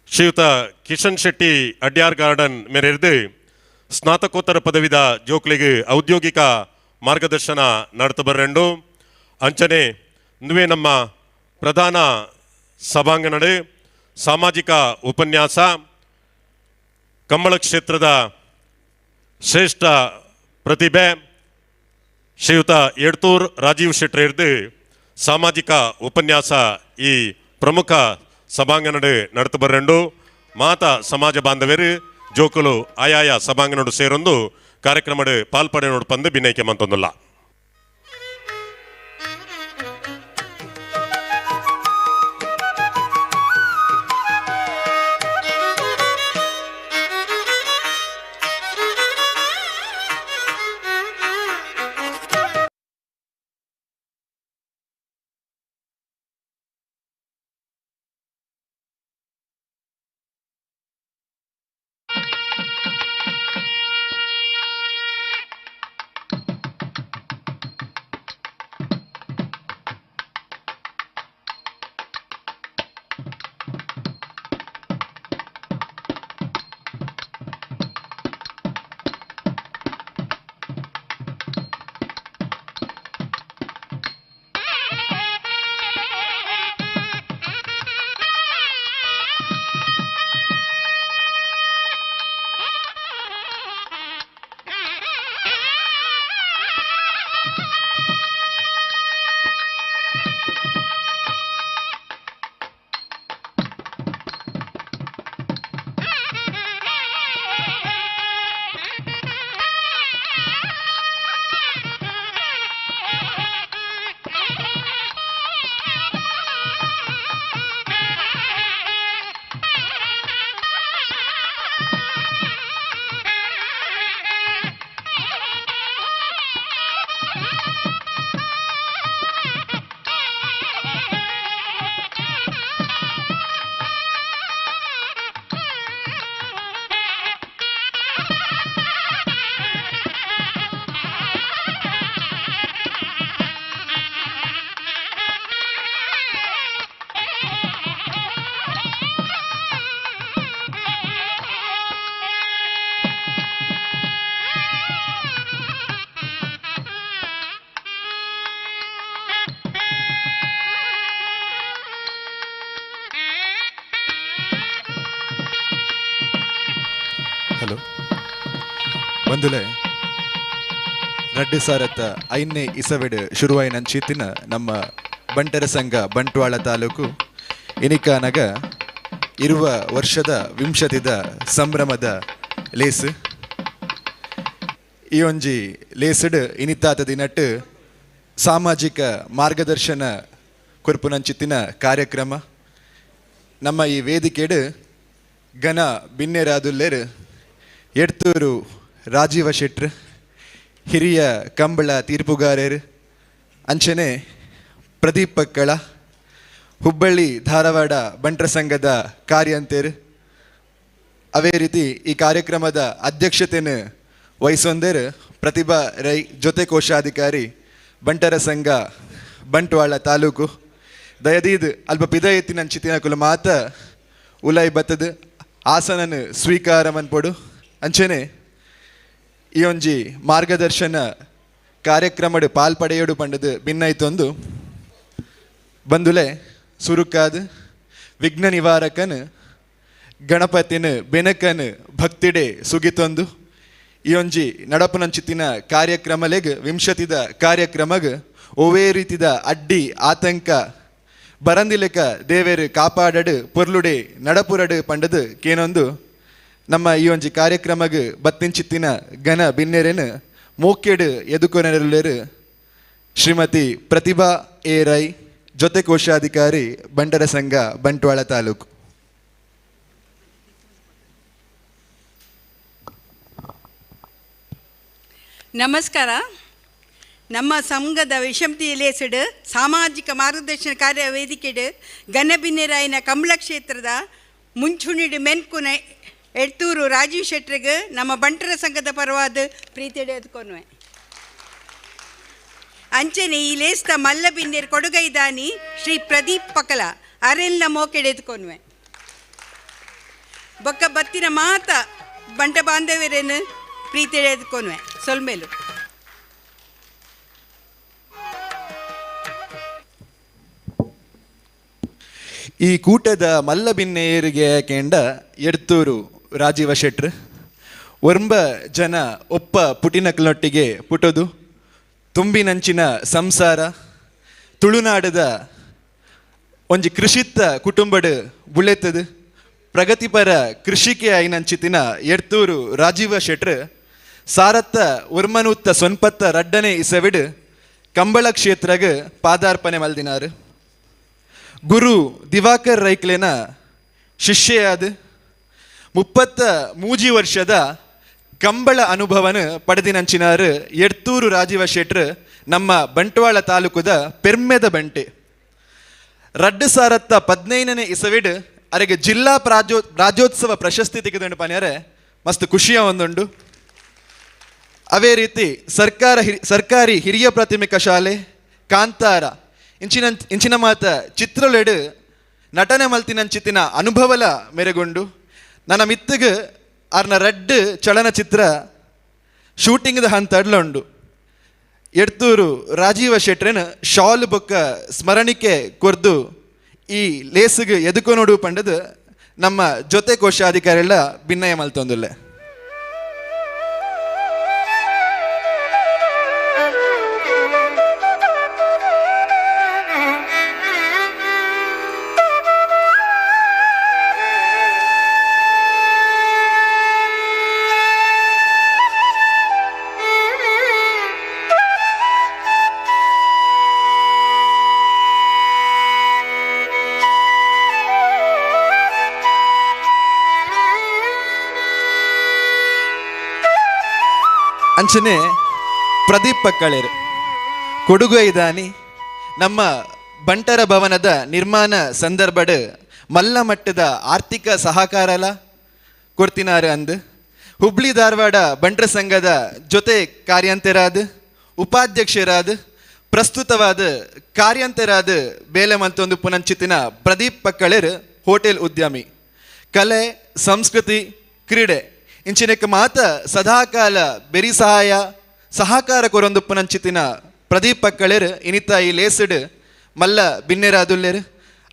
ಶ್ರೀಯುತ ಕಿಶನ್ ಶೆಟ್ಟಿ ಅಡ್ಯಾರ್ ಗಾರ್ಡನ್ ಮೇರೆರ್ದು ಸ್ನಾತಕೋತ್ತರ ಪದವಿದ ಜೋಕ್ಲಿಗೆ ಔದ್ಯೋಗಿಕ ಮಾರ್ಗದರ್ಶನ ನಡತ ಬರ್ರೆಂಡು. ಅಂಚನೆ ನುವೆ ನಮ್ಮ ಪ್ರಧಾನ ಸಭಾಂಗಣಡು ಸಾಮಾಜಿಕ ಉಪನ್ಯಾಸ ಕಂಬಳ ಕ್ಷೇತ್ರದ ಶ್ರೇಷ್ಠ ಪ್ರತಿಭೆ ಶ್ರೀಯುತ ಎಡ್ತೂರ್ ರಾಜೀವ್ ಶೆಟ್ಟರ್ದು ಸಾಮಾಜಿಕ ಉಪನ್ಯಾಸ ಈ ಪ್ರಮುಖ ಸಭಾಂಗಣಡು ನಡತು ಬರಂಡು. ಮಾತ ಸಮಾಜ ಬಾಂಧವರು ಜೋಕುಲು ಆಯಾಯ ಸಭಾಂಗಣಡು ಸೇರೊಂದು ಕಾರ್ಯಕ್ರಮಡು ಪಾಲ್ಪಡೆ ನೋಡ್ಪಂದು ಬಿನೈಕೆ ಮಂತೊಂದುಲ್ಲ. ಹಲೋ ಬಂದುಲೆ ರಡ್ಡು ಸಾರತ್ತ ಐನೇ ಇಸವೆಡ್ ಶುರುವಾಯಿನ ಚೀತಿನ ನಮ್ಮ ಬಂಟರ ಸಂಘ ಬಂಟ್ವಾಳ ತಾಲೂಕು ಇನಿಕಾನಗ ಇರುವ ವರ್ಷದ ವಿಂಶತಿದ ಸಂಭ್ರಮದ ಲೇಸು. ಈ ಒಂಜಿ ಲೇಸುಡ್ ಇನಿತಾತ ದಿನಟ್ಟು ಸಾಮಾಜಿಕ ಮಾರ್ಗದರ್ಶನ ಕೊರ್ಪುನಂಚಿತ್ತಿನ ಕಾರ್ಯಕ್ರಮ. ನಮ್ಮ ಈ ವೇದಿಕೆಡು ಘನ ಬಿನ್ನೆರಾದುಲ್ಲೇರು ಎಡ್ತೂರು ರಾಜೀವ ಶೆಟ್ರು, ಹಿರಿಯ ಕಂಬಳ ತೀರ್ಪುಗಾರರು, ಅಂಚನೆ ಪ್ರದೀಪ್ ಪಕ್ಕಳ, ಹುಬ್ಬಳ್ಳಿ ಧಾರವಾಡ ಬಂಟ್ರ ಸಂಘದ ಕಾರ್ಯಂತೇರು. ಅದೇ ರೀತಿ ಈ ಕಾರ್ಯಕ್ರಮದ ಅಧ್ಯಕ್ಷತೆಯನ್ನು ವಹಿಸೊಂದೇರು ಪ್ರತಿಭಾ ರೈ, ಜೊತೆ ಕೋಶಾಧಿಕಾರಿ ಬಂಟರ ಸಂಘ ಬಂಟ್ವಾಳ ತಾಲೂಕು. ದಯದೀದ್ ಅಲ್ಪ ಪಿದಯತ್ತಿನ ಚಿತಿನಕುಲು ಮಾತ ಉಲೈ ಬತ್ತದ ಆಸನನು ಸ್ವೀಕಾರ ಮನ್ಪೊಡು. ಅಂಚನೆ ಈ ಒಂಜಿ ಮಾರ್ಗದರ್ಶನ ಕಾರ್ಯಕ್ರಮಡು ಪಾಲ್ಪಡೆಯಡು ಪಂಡದು ಭಿನ್ನೈತೊಂದು ಬಂದುಲೆ ಸುರುಕಾದ್ ವಿಘ್ನ ನಿವಾರಕನ್ ಗಣಪತಿನ ಬೆನಕನ್ ಭಕ್ತಿಡೆ ಸುಗಿತೊಂದು ಈ ಒಂಜಿ ನಡಪುನಂಚಿತ್ತಿನ ಕಾರ್ಯಕ್ರಮಲೆಗ್ ವಿಂಶತಿದ ಕಾರ್ಯಕ್ರಮಗ್ ಒವೇ ರೀತಿದ ಅಡ್ಡಿ ಆತಂಕ ಬರಂದಿಲೆಕ ದೇವೇರು ಕಾಪಾಡಡು ಪೊರ್ಲುಡೆ ನಡಪುರಡು ಪಂಡದು ಕೇನೊಂದು ನಮ್ಮ ಈ ಒಂಜಿ ಕಾರ್ಯಕ್ರಮಗ್ ಬತ್ತಿಂಚಿತ್ತಿನ ಘನ ಬಿನ್ನೆರೆನ್ ಮೋಕೆಡು ಎದುಕೊನೆರಲೇರು ಶ್ರೀಮತಿ ಪ್ರತಿಭಾ ಎ ರೈ, ಜೊತೆ ಕೋಶಾಧಿಕಾರಿ ಬಂಟರ ಸಂಘ ಬಂಟ್ವಾಳ ತಾಲೂಕು. ನಮಸ್ಕಾರ. ನಮ್ಮ ಸಂಘದ ವಿಷಮತಿ ಲೇಸಡು ಸಾಮಾಜಿಕ ಮಾರ್ಗದರ್ಶನ ಕಾರ್ಯ ವೇದಿಕೆಡು ಗಣಬಿನ್ನೆರಾಯಿನ ಕಮಲ ಕ್ಷೇತ್ರದ ಮುಂಚೂಣಿಡು ಮೆನ್ಕುನ ಎಡ್ತೂರು ರಾಜೀವ್ ಶೆಟ್ರಿಗೆ ನಮ್ಮ ಬಂಟರ ಸಂಘದ ಪರವಾದ ಪ್ರೀತಿಡೆ ಎದ್ಕೊನ್ವೆ. ಅಂಚನೆ ಈ ಲೇಸ್ತ ಮಲ್ಲ ಬಿನ್ನೆರ್ ಕೊಡುಗೈದಾನಿ ಶ್ರೀ ಪ್ರದೀಪ್ ಪಕಲ ಅರೆಲ್ನ ಮೋಕೆಡೆ ಎದ್ಕೊನ್ವೆ. ಬೊಕ್ಕ ಬತ್ತಿನ ಮಾತ ಬಂಟ ಬಾಂಧವ್ಯರೇನು ಪ್ರೀತಿಡೆ ಎದ್ಕೊನ್ವೆ ಸೊಲ್ಮೇಲು. ಈ ಕೂಟದ ಮಲ್ಲ ಬಿನ್ನೆಯರಿಗೆ ಕೇಂಡ ಎಡ್ತೂರು ರಾಜೀವ ಶೆಟ್ರು ಒರ್ಂಬ ಜನ ಒಪ್ಪ ಪುಟಿನಕ್ಲೊಟ್ಟಿಗೆ ಪುಟೋದು ತುಂಬಿನಂಚಿನ ಸಂಸಾರ ತುಳುನಾಡದ ಒಂಜಿ ಕೃಷಿತ್ತ ಕುಟುಂಬಡ್ ಬುಳೆತದು ಪ್ರಗತಿಪರ ಕೃಷಿಕೆ ಐನಂಚಿತಿನ ಎಡ್ತೂರು ರಾಜೀವ ಶೆಟ್ರು ಸಾರತ್ತ ಉರ್ಮನೂತ್ತ ಸೊನ್ಪತ್ತ ರಡ್ಡನೆ ಇಸವಿಡ್ ಕಂಬಳ ಕ್ಷೇತ್ರಗ್ ಪಾದಾರ್ಪಣೆ ಮಲ್ದಿನಾರು. ಗುರು ದಿವಾಕರ್ ರೈಕ್ಲೆನ ಶಿಷ್ಯೆಯಾದ 33 ವರ್ಷದ ಕಂಬಳ ಅನುಭವನ ಪಡೆದಿನಂಚಿನಾರು ಎಡ್ತೂರು ರಾಜೀವ ಶೆಟ್ರು ನಮ್ಮ ಬಂಟ್ವಾಳ ತಾಲೂಕುದ ಪೆರ್ಮೆದ ಬಂಟೆ. 2015ನೇ ಇಸವಿಡ್ ಅರೆಗೆ ಜಿಲ್ಲಾ ರಾಜ್ಯೋತ್ಸವ ಪ್ರಶಸ್ತಿ ತೆಗೆದುಕೊಂಡು ಪನ್ಯಾರೆ ಮಸ್ತ್ ಖುಷಿಯ ಒಂದುಂಡು. ಅವೇ ರೀತಿ ಸರ್ಕಾರಿ ಹಿರಿಯ ಪ್ರಾಥಮಿಕ ಶಾಲೆ ಕಾಂತಾರ ಇಂಚಿನ ಇಂಚಿನ ಮಾತ ಚಿತ್ರಲೆಡು ನಟನೆ ಮಲ್ತಿನಂಚಿತಿನ ಅನುಭವಲ ಮೆರೆಗೊಂಡು ನನ್ನ ಮಿತ್ತಿಗೆ ಅರ್ನ ರಡ್ಡು ಚಲನಚಿತ್ರ ಶೂಟಿಂಗ್ದ ಹಂತಡ್ಲುಂಡು. ಎಡ್ತೂರು ರಾಜೀವ ಶೆಟ್ರನ್ ಶಾಲ್ ಬೊಕ್ಕ ಸ್ಮರಣಿಕೆ ಕೊರ್ದು ಈ ಲೇಸುಗೆ ಎದುಕೊನೋಡು ಪಂಡದು ನಮ್ಮ ಜೊತೆ ಕೋಶಾಧಿಕಾರಿಗಳ ಭಿನ್ನಯ ಮಲ್ತೊಂದುಲ್ಲೆ. ಅಂಚನೆ ಪ್ರದೀಪ್ ಪಕ್ಕಳೇರು ಕೊಡುಗು ಐದಾನಿ ನಮ್ಮ ಬಂಟರ ಭವನದ ನಿರ್ಮಾಣ ಸಂದರ್ಭಡ್ ಮಲ್ಲ ಮಟ್ಟದ ಆರ್ಥಿಕ ಸಹಕಾರಲ ಕೊಡ್ತಿನಾರು ಅಂದು ಹುಬ್ಳಿ ಧಾರವಾಡ ಬಂಟರ ಸಂಘದ ಜೊತೆ ಕಾರ್ಯಾಂತರಾದ ಉಪಾಧ್ಯಕ್ಷರಾದ ಪ್ರಸ್ತುತವಾದ ಕಾರ್ಯಾಂತರಾದ ಬೇಲೆ ಮಲ್ತೊಂದು ಪುನಂಚಿತಿನ ಪ್ರದೀಪ್ ಪಕ್ಕಳೇರು ಹೋಟೆಲ್ ಉದ್ಯಮಿ, ಕಲೆ ಸಂಸ್ಕೃತಿ ಕ್ರೀಡೆ ಇಂಚಿನಕ್ಕೆ ಮಾತ ಸದಾಕಾಲ ಬೆರಿ ಸಹಾಯ ಸಹಕಾರ ಕೊರೊಂದು ಪುನಂಚಿತಿನ ಪ್ರದೀಪ್ ಪಕ್ಕಳೇರು ಇನಿತ ಈ ಲೇಸುಡ್ ಮಲ್ಲ ಬಿನ್ನೆರಾದುಲ್ಲೇರು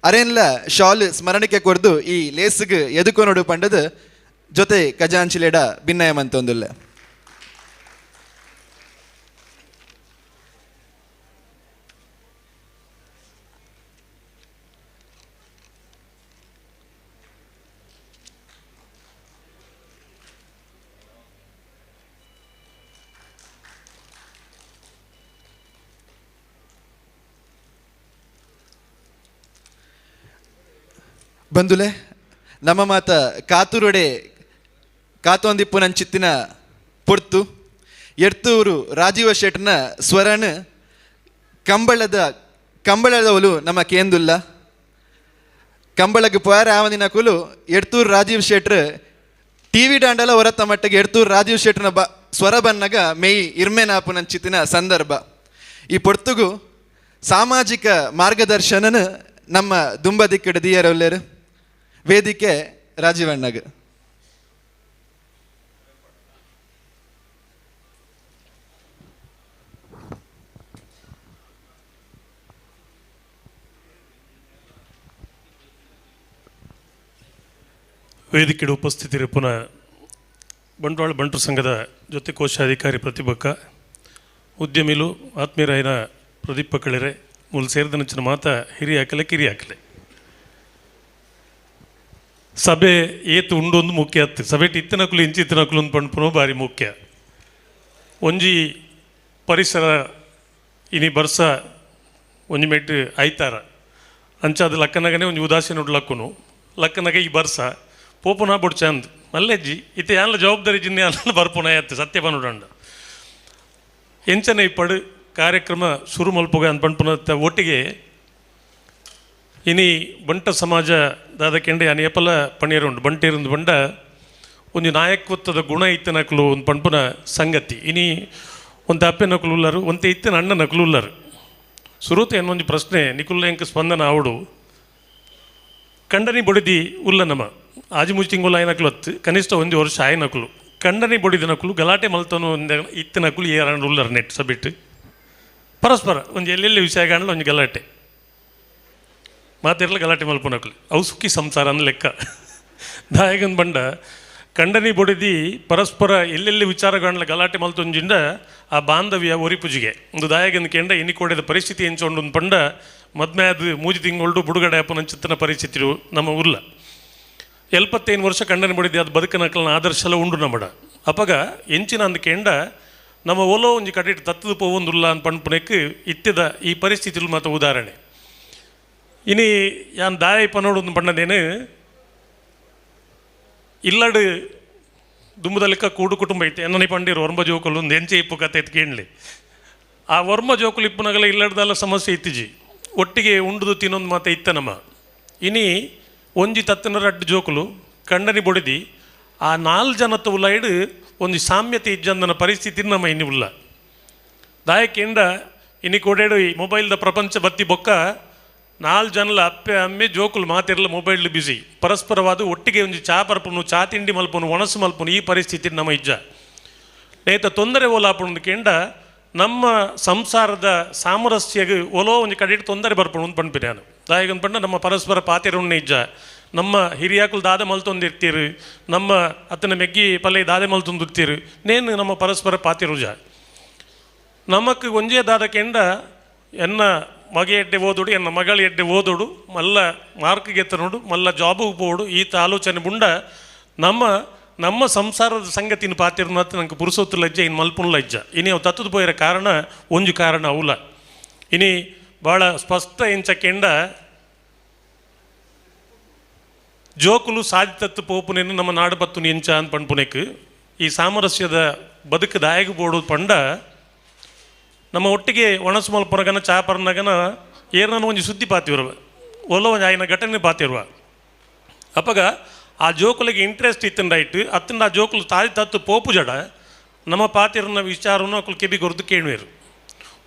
ಅರೇನ್ಲ ಶಾಲ್ ಸ್ಮರಣಿಕೆ ಕೊರ್ದು ಈ ಲೇಸುಗ್ ಎದುಕೊನೋಡು ಪಂಡದು ಜೊತೆ ಖಜಾಂಚಿಲೇಡ ಭಿನ್ನಯ ಮಂತೊಂದುಲ್ಲೆ. ಬಂದುಲೆ ನಮ್ಮ ಮಾತ ಕಾತೂರುಡೆ ಕಾತೊಂದಿಪ್ಪು ನಂಚಿತ್ತಿನ ಪೊರ್ತು ಎಡ್ತೂರು ರಾಜೀವ ಶೆಟ್ನ ಸ್ವರಣ ಕಂಬಳದವಲು ನಮ್ಮ ಕೇಂದುಲ್ಲ ಕಂಬಳಕ್ಕೆ ಪೋಯಾರ ಆವದಿನ ಕುಲು ಎಡ್ತೂರು ರಾಜೀವ್ ಶೆಟ್ರು ಟಿ ವಿ ದಾಂಡಲ ಹೊರತ ಮಟ್ಟಿಗೆ ಎಡ್ತೂರು ರಾಜೀವ್ ಶೆಟ್ರನ ಸ್ವರ ಬನ್ನಗ ಮೇಯ್ ಇರ್ಮೆನಾಪು ನಂಚಿತ್ತಿನ ಸಂದರ್ಭ. ಈ ಪೊರ್ತುಗು ಸಾಮಾಜಿಕ ಮಾರ್ಗದರ್ಶನನ ನಮ್ಮ ದುಂಬ ದಿಕ್ಕಡ ದಿಯರೊಲ್ಲೇರು ವೇದಿಕೆ ರಾಜೀವಣ್ಣಗ. ವೇದಿಕೆಯ ಉಪಸ್ಥಿತರು ಪುನಃ ಬಂಟ್ವಾಳ ಬಂಟರು ಸಂಘದ ಜೊತೆ ಕೋಶಾಧಿಕಾರಿ ಪ್ರತಿಭಕ್ಕ, ಉದ್ಯಮಿಲು ಆತ್ಮೀಯರಾಯನ ಪ್ರದೀಪ್ ಪಕ್ಕಳೆರೆ ಮೂಲ ಸೇರಿದ ಮಾತ ಹಿರಿಯ ಹಾಕಲೆ ಕಿರಿಯ ಹಾಕಲೆ. ಸಭೆ ಏತು ಉಂಡೊಂದು ಮುಖ್ಯ ಆತು, ಸಭೆ ಇತ್ತಿನಕುಲು ಇಂಚಿತ್ತಿನಕುಲು ಒಂದು ಪಂಡ್ಪುನೋ ಭಾರಿ ಮುಖ್ಯ. ಒಂಜಿ ಪರಿಸರ ಇನಿ ಬರ್ಸ ಒಂಜಿ ಮೆಟ್ಟು ಐತಾರ ಅಂಚಾದ ಲಕ್ಕನಗನೇ ಒಂಜಿ ಉದಾಸೀನ ಉಂಡು ಲಕ್ಕುನು ಲಕ್ಕನಗ ಈ ಬರ್ಸ ಪೋಪುನ ಬೊಡ್ಚ ಅಂದ್ ಮಲ್ಲೆಜ್ಜಿ ಇತ್ತೆ ಯಾನ್ಲ ಜವಾಬ್ದಾರಿ ಜಿನ್ನೆ ಅಲ್ಲ ಬರ್ಪುನ ಆಯ್ತು ಸತ್ಯ ಬನುಡಂಡ ಎಂಚನೆ ಪಡು ಕಾರ್ಯಕ್ರಮ ಶುರು ಮಲ್ಪುಗ ಅಂದ್ ಪಂಡ್ಪುನ ಒಟ್ಟಿಗೆ ಇನಿ ಬಂಟ ಸಮಾಜ ದಾದ ಕೆಂಡೆ ಅನೇಪಲ ಪಣೀರುಂಡು ಬಂಟೇರುಂದು ಬಂಡ ಒಂದು ನಾಯಕತ್ವದ ಗುಣ ಇತ್ತನಕಲು ಒಂದು ಪಂಡ್ಪುನ ಸಂಗತಿ. ಇನಿ ಒಂದು ಅಪ್ಪೆ ನಕಲು ಉಲ್ಲರು ಒಂತೆ ಇತ್ತಿನ ಅಣ್ಣ ನಕಲು ಉಲ್ಲರು. ಸುರೂತ ಎನ್ನೊಂದು ಪ್ರಶ್ನೆ ನಿಕುಲ್ಲ ಎಂಕ ಸ್ಪಂದನ ಆವಡು ಕಂಡನಿ ಬೊಡಿದಿ ಉಲ್ಲ ನಮ ಆಜಿ ಮುಜಿ ತಿಂಗುಲ ಆಯ್ನಕಲು ಹತ್ತು ಕನಿಷ್ಠ ಒಂದು ವರ್ಷ ಆಯ್ನಕಲು ಕಂಡನಿ ಬೊಡಿದ ನಕಲು ಗಲಾಟೆ ಮಲ್ತನು ಇತ್ತಿನಕಲು ಏರಾಂಡು ಉಲ್ಲರು ನೆಟ್ ಸಬಿಟ್ಟು ಪರಸ್ಪರ ಒಂದು ಎಲ್ಲೆಲ್ಲಿ ವಿಷಯ ಕಾಣಲು ಒಂದು ಗಲಾಟೆ ಮಾತಿರಲ್ಲ ಗಲಾಟೆ ಮಲ್ಪನಕಲು ಅವು ಸುಖಿ ಸಂಸಾರ ಅಂದ್ ಲೆಕ್ಕ. ದಾಯಗನ್ ಬಂಡ ಕಂಡನಿ ಬೊಡಿದಿ ಪರಸ್ಪರ ಎಲ್ಲೆಲ್ಲಿ ವಿಚಾರಗಳನ್ನ ಗಲಾಟೆ ಮಲ್ತೊಂಜಿಂಡ ಆ ಬಾಂಧವ್ಯ ಒರಿಪುಜಿಗೆ ಒಂದು ದಾಯಗಂದು ಕೆಂಡ ಇನಿ ಕೋಡೆದ ಪರಿಸ್ಥಿತಿ ಎಂಚೊಂಡು ಪಂಡ ಮದ್ಮೆ ಅದು ಮೂಜಿ ತಿಂಗಳು ಬುಡುಗಡೆ ಅಪ್ಪನಂಚಿತ್ತನ ಪರಿಸ್ಥಿತಿ ನಮ್ಮ ಉರ್ಲ 75 ವರ್ಷ ಕಂಡನಿ ಬಡಿದಿ ಅದು ಬದುಕನಕಲನ ಆದರ್ಶಲ ಉಂಡು ನಮ್ಮಡ ಅಪಗ ಎಂಚಿನ ಅಂದ ಕೆಂಡ ನಮ್ಮ ಒಲೋ ಒಂಜಿ ಕಟ್ಟಿಟ್ಟು ತತ್ತದು ಪೋವೊಂದುಲ್ಲ ಅಂತ ಪಣ್ಪುನೆಕ್ ಇತ್ತಿದ ಈ ಪರಿಸ್ಥಿತಿಲು ಮಾತ ಉದಾಹರಣೆ. ಇನಿ ಯಾನ್ ದಾಯ ಪನೋಡು ಪಣ್ಣದೇನು ಇಲ್ಲಡು ದುಂಬದಲ್ಲಿಕ್ಕ ಕೂಡು ಕುಟುಂಬ ಐತೆ ಎನ್ನನಿ ಪಂಡಿರು ಒರ್ಂಬ ಜೋಕುಲು ಒಂದು ಎಂಚೆ ಇಪ್ಪು ಕತೆ ಇತ್ತು ಕೇಳಲಿ. ಆ ಒರ್ಂಬ ಜೋಕುಲು ಇಪ್ಪುನಗಲ ಇಲ್ಲಡ್ದಲ್ಲ ಸಮಸ್ಯೆ ಇತ್ತಿಜಿ, ಒಟ್ಟಿಗೆ ಉಂಡುದು ತಿನ್ನೊಂದು ಮಾತೆ ಇತ್ತ ನಮ್ಮ. ಇನಿ ಒಂಜಿ ತತ್ತನ ರಡ್ಡು ಜೋಕುಲು ಕಂಡನಿ ಬೊಡಿದಿ ಆ 4 ಜನತ್ತ ಉಲ್ಲೈಡು ಒಂದು ಸಾಮ್ಯತೆ ಇಜ್ಜಂದನ ಪರಿಸ್ಥಿತಿ ನಮ್ಮ ಇನಿ ಉಲ್ಲ. ದಾಯಕಿಂದ ಇನಿ ಕೊಡೇಡು ಈ ಮೊಬೈಲ್ದ ಪ್ರಪಂಚ ಬತ್ತಿ ಬೊಕ್ಕ 4 ಜನಲ ಅಪ್ಪೆ ಅಮ್ಮೆ ಜೋಕುಲು ಮಾತಿರಲ್ಲ ಮೊಬೈಲ್ ಬಿಸಿ, ಪರಸ್ಪರವಾದ ಒಟ್ಟಿಗೆ ಒಂಜಿ ಚಾ ಪರ್ಪುನು ಚಾ ತಿಂಡಿ ಮಲ್ಪುನು ಒಣಸು ಮಲ್ಪುನು ಈ ಪರಿಸ್ಥಿತಿ ನಮ್ಮ ಇಜ್ಜ. ನೇತ ತೊಂದರೆ ಓಲಾಪುಣು ಕೆಂಡ ನಮ್ಮ ಸಂಸಾರದ ಸಾಮರಸ್ಯಗೆ ಒಲೋ ಒಂಜಿ ಕಡೆಗೆ ತೊಂದರೆ ಬರ್ಪುಣು ಅಂತ ಪಣ್ಪಿನಿ ನಾನು. ದಾಯಗನ್ ಪಂಡ ನಮ್ಮ ಪರಸ್ಪರ ಪಾತಿರುಣ್ಣೆ ಇಜ್ಜ, ನಮ್ಮ ಹಿರಿಯಾಕುಲು ದಾದ ಮಲ್ತೊಂದಿರ್ತೀರು, ನಮ್ಮ ಅತ್ತನ ಮೆಗ್ಗಿ ಪಲ್ಲೆ ದಾದೆ ಮಲ್ತೊಂದಿರ್ತೀರು, ನೇನು ನಮ್ಮ ಪರಸ್ಪರ ಪಾತಿರುಜ. ನಮಕ್ ಒಂಜೇ ದಾದ ಕೆಂಡ ಎನ್ನ ಮಗೆ ಎಡ್ಡೆ ಓದೋಡು ಎನ್ನ ಮಗಳ ಎಡ್ಡೆ ಓದೋಡು ಮಲ್ಲ ಮಾರ್ಕ್ಗೆ ಎತ್ತನೋಡು ಮಲ್ಲ ಜಾಬಿಗೆ ಪೋಡು ಈತ ಆಲೋಚನೆ ಬುಂಡ ನಮ್ಮ ನಮ್ಮ ಸಂಸಾರದ ಸಂಗತಿನ ಪಾತಿರ್ನತ್ ನಂಗೆ ಪುರುಸೊತ್ತು ಲಜ್ಜೆ ಇನ್ನು ಮಲ್ಪುಣ ಲಜ್ಜ. ಇನಿ ಅವು ತತ್ತದ ಪೋಯಿರ ಕಾರಣ ಒಂಜು ಕಾರಣ ಅವಲ. ಇನಿ ಭಾಳ ಸ್ಪಷ್ಟ ಎಂಚ ಕೆಂಡ ಜೋಕುಲು ಸಾಧಿತತ್ತು ಪೋಪುನೇನು ನಮ್ಮ ನಾಡು ಬತ್ತುನು ಎಂಚ ಅಂತ ಪಣ್ಪುನೆಕ್ ಈ ಸಾಮರಸ್ಯದ ಬದುಕು ದಾಯಗ ಬೋಡು ಪಂಡ ನಮ್ಮ ಒಟ್ಟಿಗೆ ಒಣಸು ಮಲ್ಪನಗನ ಚಾ ಪರ್ನಗನ ಏರ್ನ ಒಂಜಿ ಸುದ್ದಿ ಪಾತಿರುವ ಒಲ್ಲ ಒಂಜಿ ಆಯ್ನ ಘಟನೆ ಪಾತಿರುವ ಅಪ್ಪಗ ಆ ಜೋಕುಲಿಗೆ ಇಂಟ್ರೆಸ್ಟ್ ಇತ್ತಂಡ ರೈಟ್ ಅತ್ತಂಡ ಆ ಜೋಕುಲು ತಾದಿ ತತ್ತು ಪೋಪು ಜಡ ನಮ್ಮ ಪಾತಿರನ ವಿಚಾರವನ್ನು ಅಕ್ಕಲು ಕೆಬಿ ಕೊರ್ದು ಕೇಳುವರು.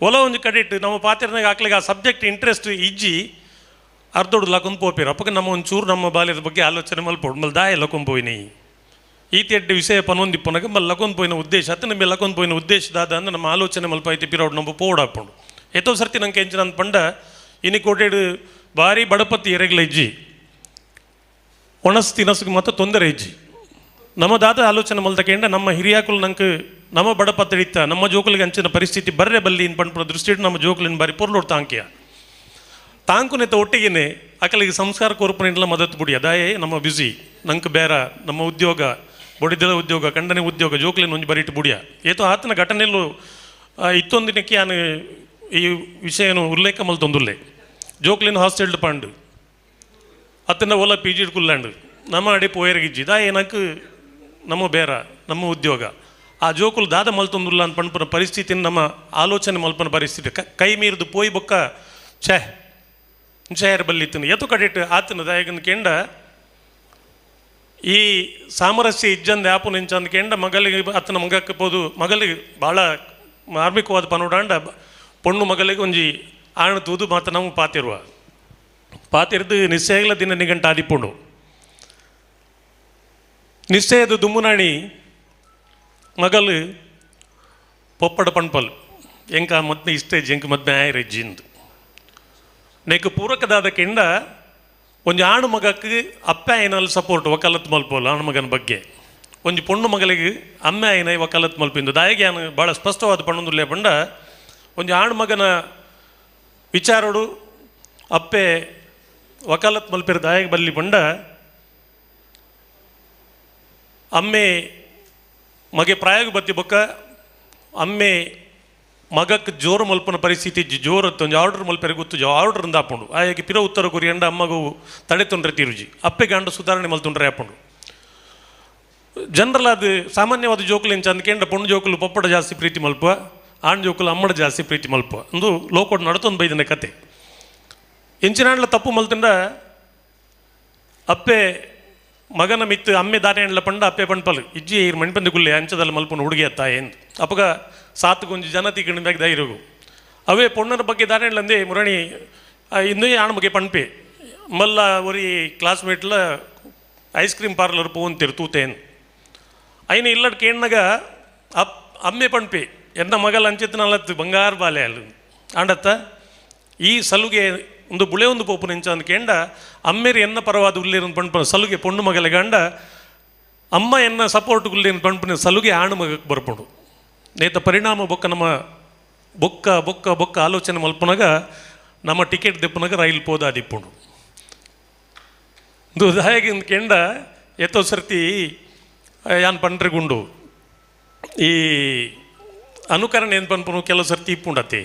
ಒಲ ಒಂಜಿ ಕಡೆಟ್ಟು ನಮ್ಮ ಪಾತಿರನಾಗ ಆಕ್ಲಿಗೆ ಆ ಸಬ್ಜೆಕ್ಟ್ ಇಂಟ್ರೆಸ್ಟ್ ಇಜ್ಜಿ ಅರ್ಧೊಡು ಲಕೊಂದು ಪೋಪಿರು. ಅಪ್ಪಗ ನಮ್ಮ ಒಂಚೂರು ನಮ್ಮ ಬಾಲ್ಯದ ಬಗ್ಗೆ ಆಲೋಚನೆ ಮಲ್ಪೋಡು ಮಲ್ ದಾಯ ಲಕೊಂದು ಪೋಯಿನಿ ಈತ ಎಡ್ಡೆ ವಿಷಯ ಪನೊಂದಿಪ್ಪನಗ ಮಲ್ ಲಕೊಂದು ಪೋಯಿನ ಉದ್ದೇಶ ಅತ್ತ ನಮಗೆ ಲಕೊಂದು ಪೋಯಿನ ಉದ್ದೇಶ ದಾದ ಅಂದ್ರೆ ನಮ್ಮ ಆಲೋಚನೆ ಮಲ್ಪ ಐತಿ ಪಿರೋಡು ನಮ್ಮ ಪೋಡಾಪುಂಡು. ಎತ್ತೋ ಸರ್ತಿ ನಂಗೆ ಎಂಚಿನ ಅಂದ್ ಪಂಡ ಇನಿ ಕೋಟೆಡು ಭಾರಿ ಬಡಪತ್ತಿ ಎರೆಗ್ಲ ಇಜ್ಜಿ ಒಣಸ್ ತಿನಸ್ಗೆ ಮತ್ತು ತೊಂದರೆ ಇಜ್ಜಿ. ನಮ್ಮ ದಾದ ಆಲೋಚನೆ ಮಲ್ತಕೇಂಡ ನಮ್ಮ ಹಿರಿಯಾಕುಲು ನಂಗೆ ನಮ್ಮ ಬಡಪತ್ತಡಿತ್ತ ನಮ್ಮ ಜೋಕುಲಿಗೆ ಅಂಚಿನ ಪರಿಸ್ಥಿತಿ ಬರ್ರೆ ಬಲ್ಲಿ ಇನ್ ಪಂಡ್ಪುನ ದೃಷ್ಟಿ ನಮ್ಮ ಜೋಕುಲಿನ ಬಾರಿ ಪೊರ್ಲೋಡು ತಾಂಕಿಯ ತಾಂಕುನೆತ್ತ ಒಟ್ಟಿಗೆನೆ ಅಕಲಿಗೆ ಸಂಸ್ಕಾರ ಕೋರ್ಪನೆಲ್ಲ ಮದತ್ತು ಬುಡಿ ಅದಾಯೇ ನಮ್ಮ ಬ್ಯುಸಿ ನಂಗೆ ಬೇರ ನಮ್ಮ ಉದ್ಯೋಗ ಬೊಡಿದಲ ಉದ್ಯೋಗ ಕಂಡನೆ ಉದ್ಯೋಗ ಜೋಕುಲಿನ ಒಂಜಿ ಬರಿಟ್ಟು ಬುಡಿಯ ಏತೋ ಆತನ ಘಟನೆಯಲ್ಲೂ ಇತ್ತೊಂದಿನಕ್ಕೆ ನಾನು ಈ ವಿಷಯನು ಉಲ್ಲೇಖ ಮಲ್ತೊಂದುಲ್ಲೆ. ಜೋಕ್ಲಿನ ಹಾಸ್ಟೆಲ್ಡ್ ಪಾಂಡು ಅತ್ತನ ಓಲ ಪಿ ಜಿ ಕುಲ್ಲಾಂಡು ನಮ್ಮ ಅಡಿ ಪೋಯರ್ಗಿಜ್ಜಿ ದಾ ಏನಕ್ಕೆ ನಮ್ಮ ಬೇರ ನಮ್ಮ ಉದ್ಯೋಗ ಆ ಜೋಕುಲು ದಾದ ಮಲ್ತೊಂದುಲ್ಲ ಅಂತ ಪಣ್ಪುನ ಪರಿಸ್ಥಿತಿನ ನಮ್ಮ ಆಲೋಚನೆ ಮಲ್ಪನ ಪರಿಸ್ಥಿತಿ ಕೈ ಮೀರಿದು ಪೋಯ್ ಬೊಕ್ಕ ಛೇ ಛೇರ್ ಬಲ್ಲಿತ್ತನು ಎತ್ತು ಕಡಿಟ್ಟು ಆತನ ದಾಯಕನ ಕೆಂಡ ಈ ಸಾಮರಸ್ಯ ಇಜ್ಜಂದ ಆಪು ನಿಂಚಂದ ಕೆಂಡ ಮಗಲಿಗೆ ಆತನ ಮಗಕ್ಕೆ ಪೋದು ಮಗಲಿಗೆ ಭಾಳ ಮಾರ್ಮಿಕವಾದ ಪನುಡಾಂಡ ಪೊಣ್ಣು ಮಗಲಿಗೆ ಒಂಜಿ ಆಣ ತೂದು ಮಾತ ನಾವು ಪಾತಿರುವ ಪಾತಿರ್ದು ನಿಶ್ಚಯಗಳ ದಿನ ನಿಗಂಟ ಆದಿಪುಂಡು ನಿಶ್ಚಯದ ದುಮ್ಮುನಾಣಿ ಮಗಲು ಪೊಪ್ಪಡ ಪಣ್ಪಲ್ ಎಂಕ ಮದ್ನೆ ಇಷ್ಟೇ ಎಂಕ ಮದ್ನೆ ಆಯರೆಜ್ಜಿಂದು ನೆಕ್ ಪೂರಕದಾದ ಕೆಂಡ ಒಂಜಿ ಆಣು ಮಗಕ್ಕೆ ಅಪ್ಪ ಆಯ್ನಲ್ಲಿ ಸಪೋರ್ಟ್ ವಕಾಲತ್ ಮಲ್ಪೋಲ್ಲ ಆಣು ಮಗನ ಬಗ್ಗೆ ಒಂಜಿ ಪೊಣ್ಣು ಮಗಳಿಗೆ ಅಮ್ಮ ಆಯ್ನ ವಕಾಲತ್ ಮಲ್ಪಿಂದು ದಾಯಿಗೆ ಆನು ಭಾಳ ಸ್ಪಷ್ಟವಾದ ಪಣ್ಣೊಂದುಲ್ಲೆ ಪಂಡ ಒಂಜಿ ಆಣು ಮಗನ ವಿಚಾರೋಡು ಅಪ್ಪೆ ವಕಾಲತ್ ಮಲ್ಪಿರ ದಾಯಿಗೆ ಬಲ್ಲಿ ಪಂಡ ಅಮ್ಮೆ ಮಗೆ ಪ್ರಾಯಗ ಬತ್ತಿ ಬೊಕ್ಕ ಅಮ್ಮೆ ಮಗಕ್ಕೆ ಜೋರು ಮಲ್ಪನ ಪರಿಸ್ಥಿತಿ ಜೋರು ಒಂಜಿ ಆರ್ಡರ್ ಮಲ್ಪೆರೆ ಗೊತ್ತು ಆರ್ಡರ್ ಆಪುಂಡು ಆಯಕ್ಕೆ ಪಿರ ಉತ್ತರ ಕೊರಿಯಂಡ ಅಮ್ಮಗು ತಡೆ ತೊಂದರೆ ತಿರುಜಿ ಅಪ್ಪೆ ಗಂಡ ಸುಧಾರಣೆ ಮಲ್ತೊಂಡ್ರೆ ಆಪುಂಡು. ಜನರಲ್ ಅದು ಸಾಮಾನ್ಯವಾದ ಜೋಕುಲು ಎಂಚ ಅಂದ್ಕೆಂಡ ಪೊಣ್ಣು ಜೋಕುಲು ಪೊಪ್ಪಡ ಜಾಸ್ತಿ ಪ್ರೀತಿ ಮಲ್ಪ ಆಣ್ ಜೋಕುಲು ಅಮ್ಮಡ ಜಾಸ್ತಿ ಪ್ರೀತಿ ಮಲ್ಪ ಅಂದು ಲೋಕೋಡ್ ನಡತೊಂದು ಬೈದನೆ ಕತೆ. ಎಂಚಿನಾಂಡ್ಲ ತಪ್ಪು ಮಲ್ತಂಡ ಅಪ್ಪೆ ಮಗನ ಮಿತ್ತು ಅಮ್ಮೆ ದಾರೆ ಪಂಡ ಅಪ್ಪೆ ಪಂಡ್ಪಲ್ ಇಜ್ಜಿ ಇರ್ ಮಣ್ಪಂದಿ ಗುಲ್ಲೆ ಅಂಚದಲ್ಲಿ ಮಲ್ಪನ ಹುಡುಗಿ ಅತ್ತ ಏನು ಅಪ್ಪಗ ಸಾತುಗೊಂಜಿ ಜನ ತಿಕ್ಕಣ ಬ್ಯಾಗ್ ಧೈರ್ಯಗು ಅವೇ ಪೊಣ್ಣನ ಬಗ್ಗೆ ದಾರೆ ಮುರಣಿ ಇನ್ನೂ ಆಣ ಬಗ್ಗೆ ಪಣ್ಪೆ ಮಲ್ಲ ಒರಿ ಕ್ಲಾಸ್ಮೇಟ್ಲ ice cream parlour ಪೋಂತಿರು ತೂತೇನು ಐನ ಇಲ್ಲಡ್ ಕೇಣ್ಣಗ ಅಪ್ ಅಮ್ಮೆ ಪಣ್ಪೆ ಎನ್ನ ಮಗಲ್ ಅಂಚಿತ್ತನಲ್ಲತ್ತು ಬಂಗಾರ ಬಾಲೆ ಅಲ್ಲಿ ಆಂಡತ್ತ ಈ ಸಲುಗೆ ಒಂದು ಬುಳೆ ಒಂದು ಪೋಪು ನಿಂಚ ಅಂದ್ ಕೇಂಡ ಅಮ್ಮೇರಿ ಎನ್ನ ಪರವಾದ ಉಲ್ಲೇರು ಪಣ್ಪ ಸಲುಗೆ ಪೊಣ್ಣು ಮಗಲೆ ಗಂಡ ಅಮ್ಮ ಎನ್ನ ಸಪೋರ್ಟ್ ಗುಲ್ಲೇನು ಪಂಪುನ ಸಲುಗೆ ಆಣು ಮಗಕ್ಕೆ ಬರ್ಪುಂಡು. ನೇತ ಪರಿಣಾಮ ಬೊಕ್ಕ ನಮ್ಮ ಬೊಕ್ಕ ಬೊಕ್ಕ ಬೊಕ್ಕ ಆಲೋಚನೆ ಮಲ್ಪುನಗ ನಮ್ಮ ಟಿಕೆಟ್ ದೆಪ್ಪುನಗ ರೈಲ್ ಪೋದಾದಿಪ್ಪುಂಡು. ದಾಯಗಿಂದ ಕೆಂಡ ಏತೋ ಸರ್ತಿ ಯಾನ್ ಪಂಡ್ರೆ ಗುಂಡು ಈ ಅನುಕರಣೆ ಏನು ಪನ್ಪುನು ಕೆಲವು ಸರ್ತಿ ಇಪ್ಪುಂಡತ್ತೆ.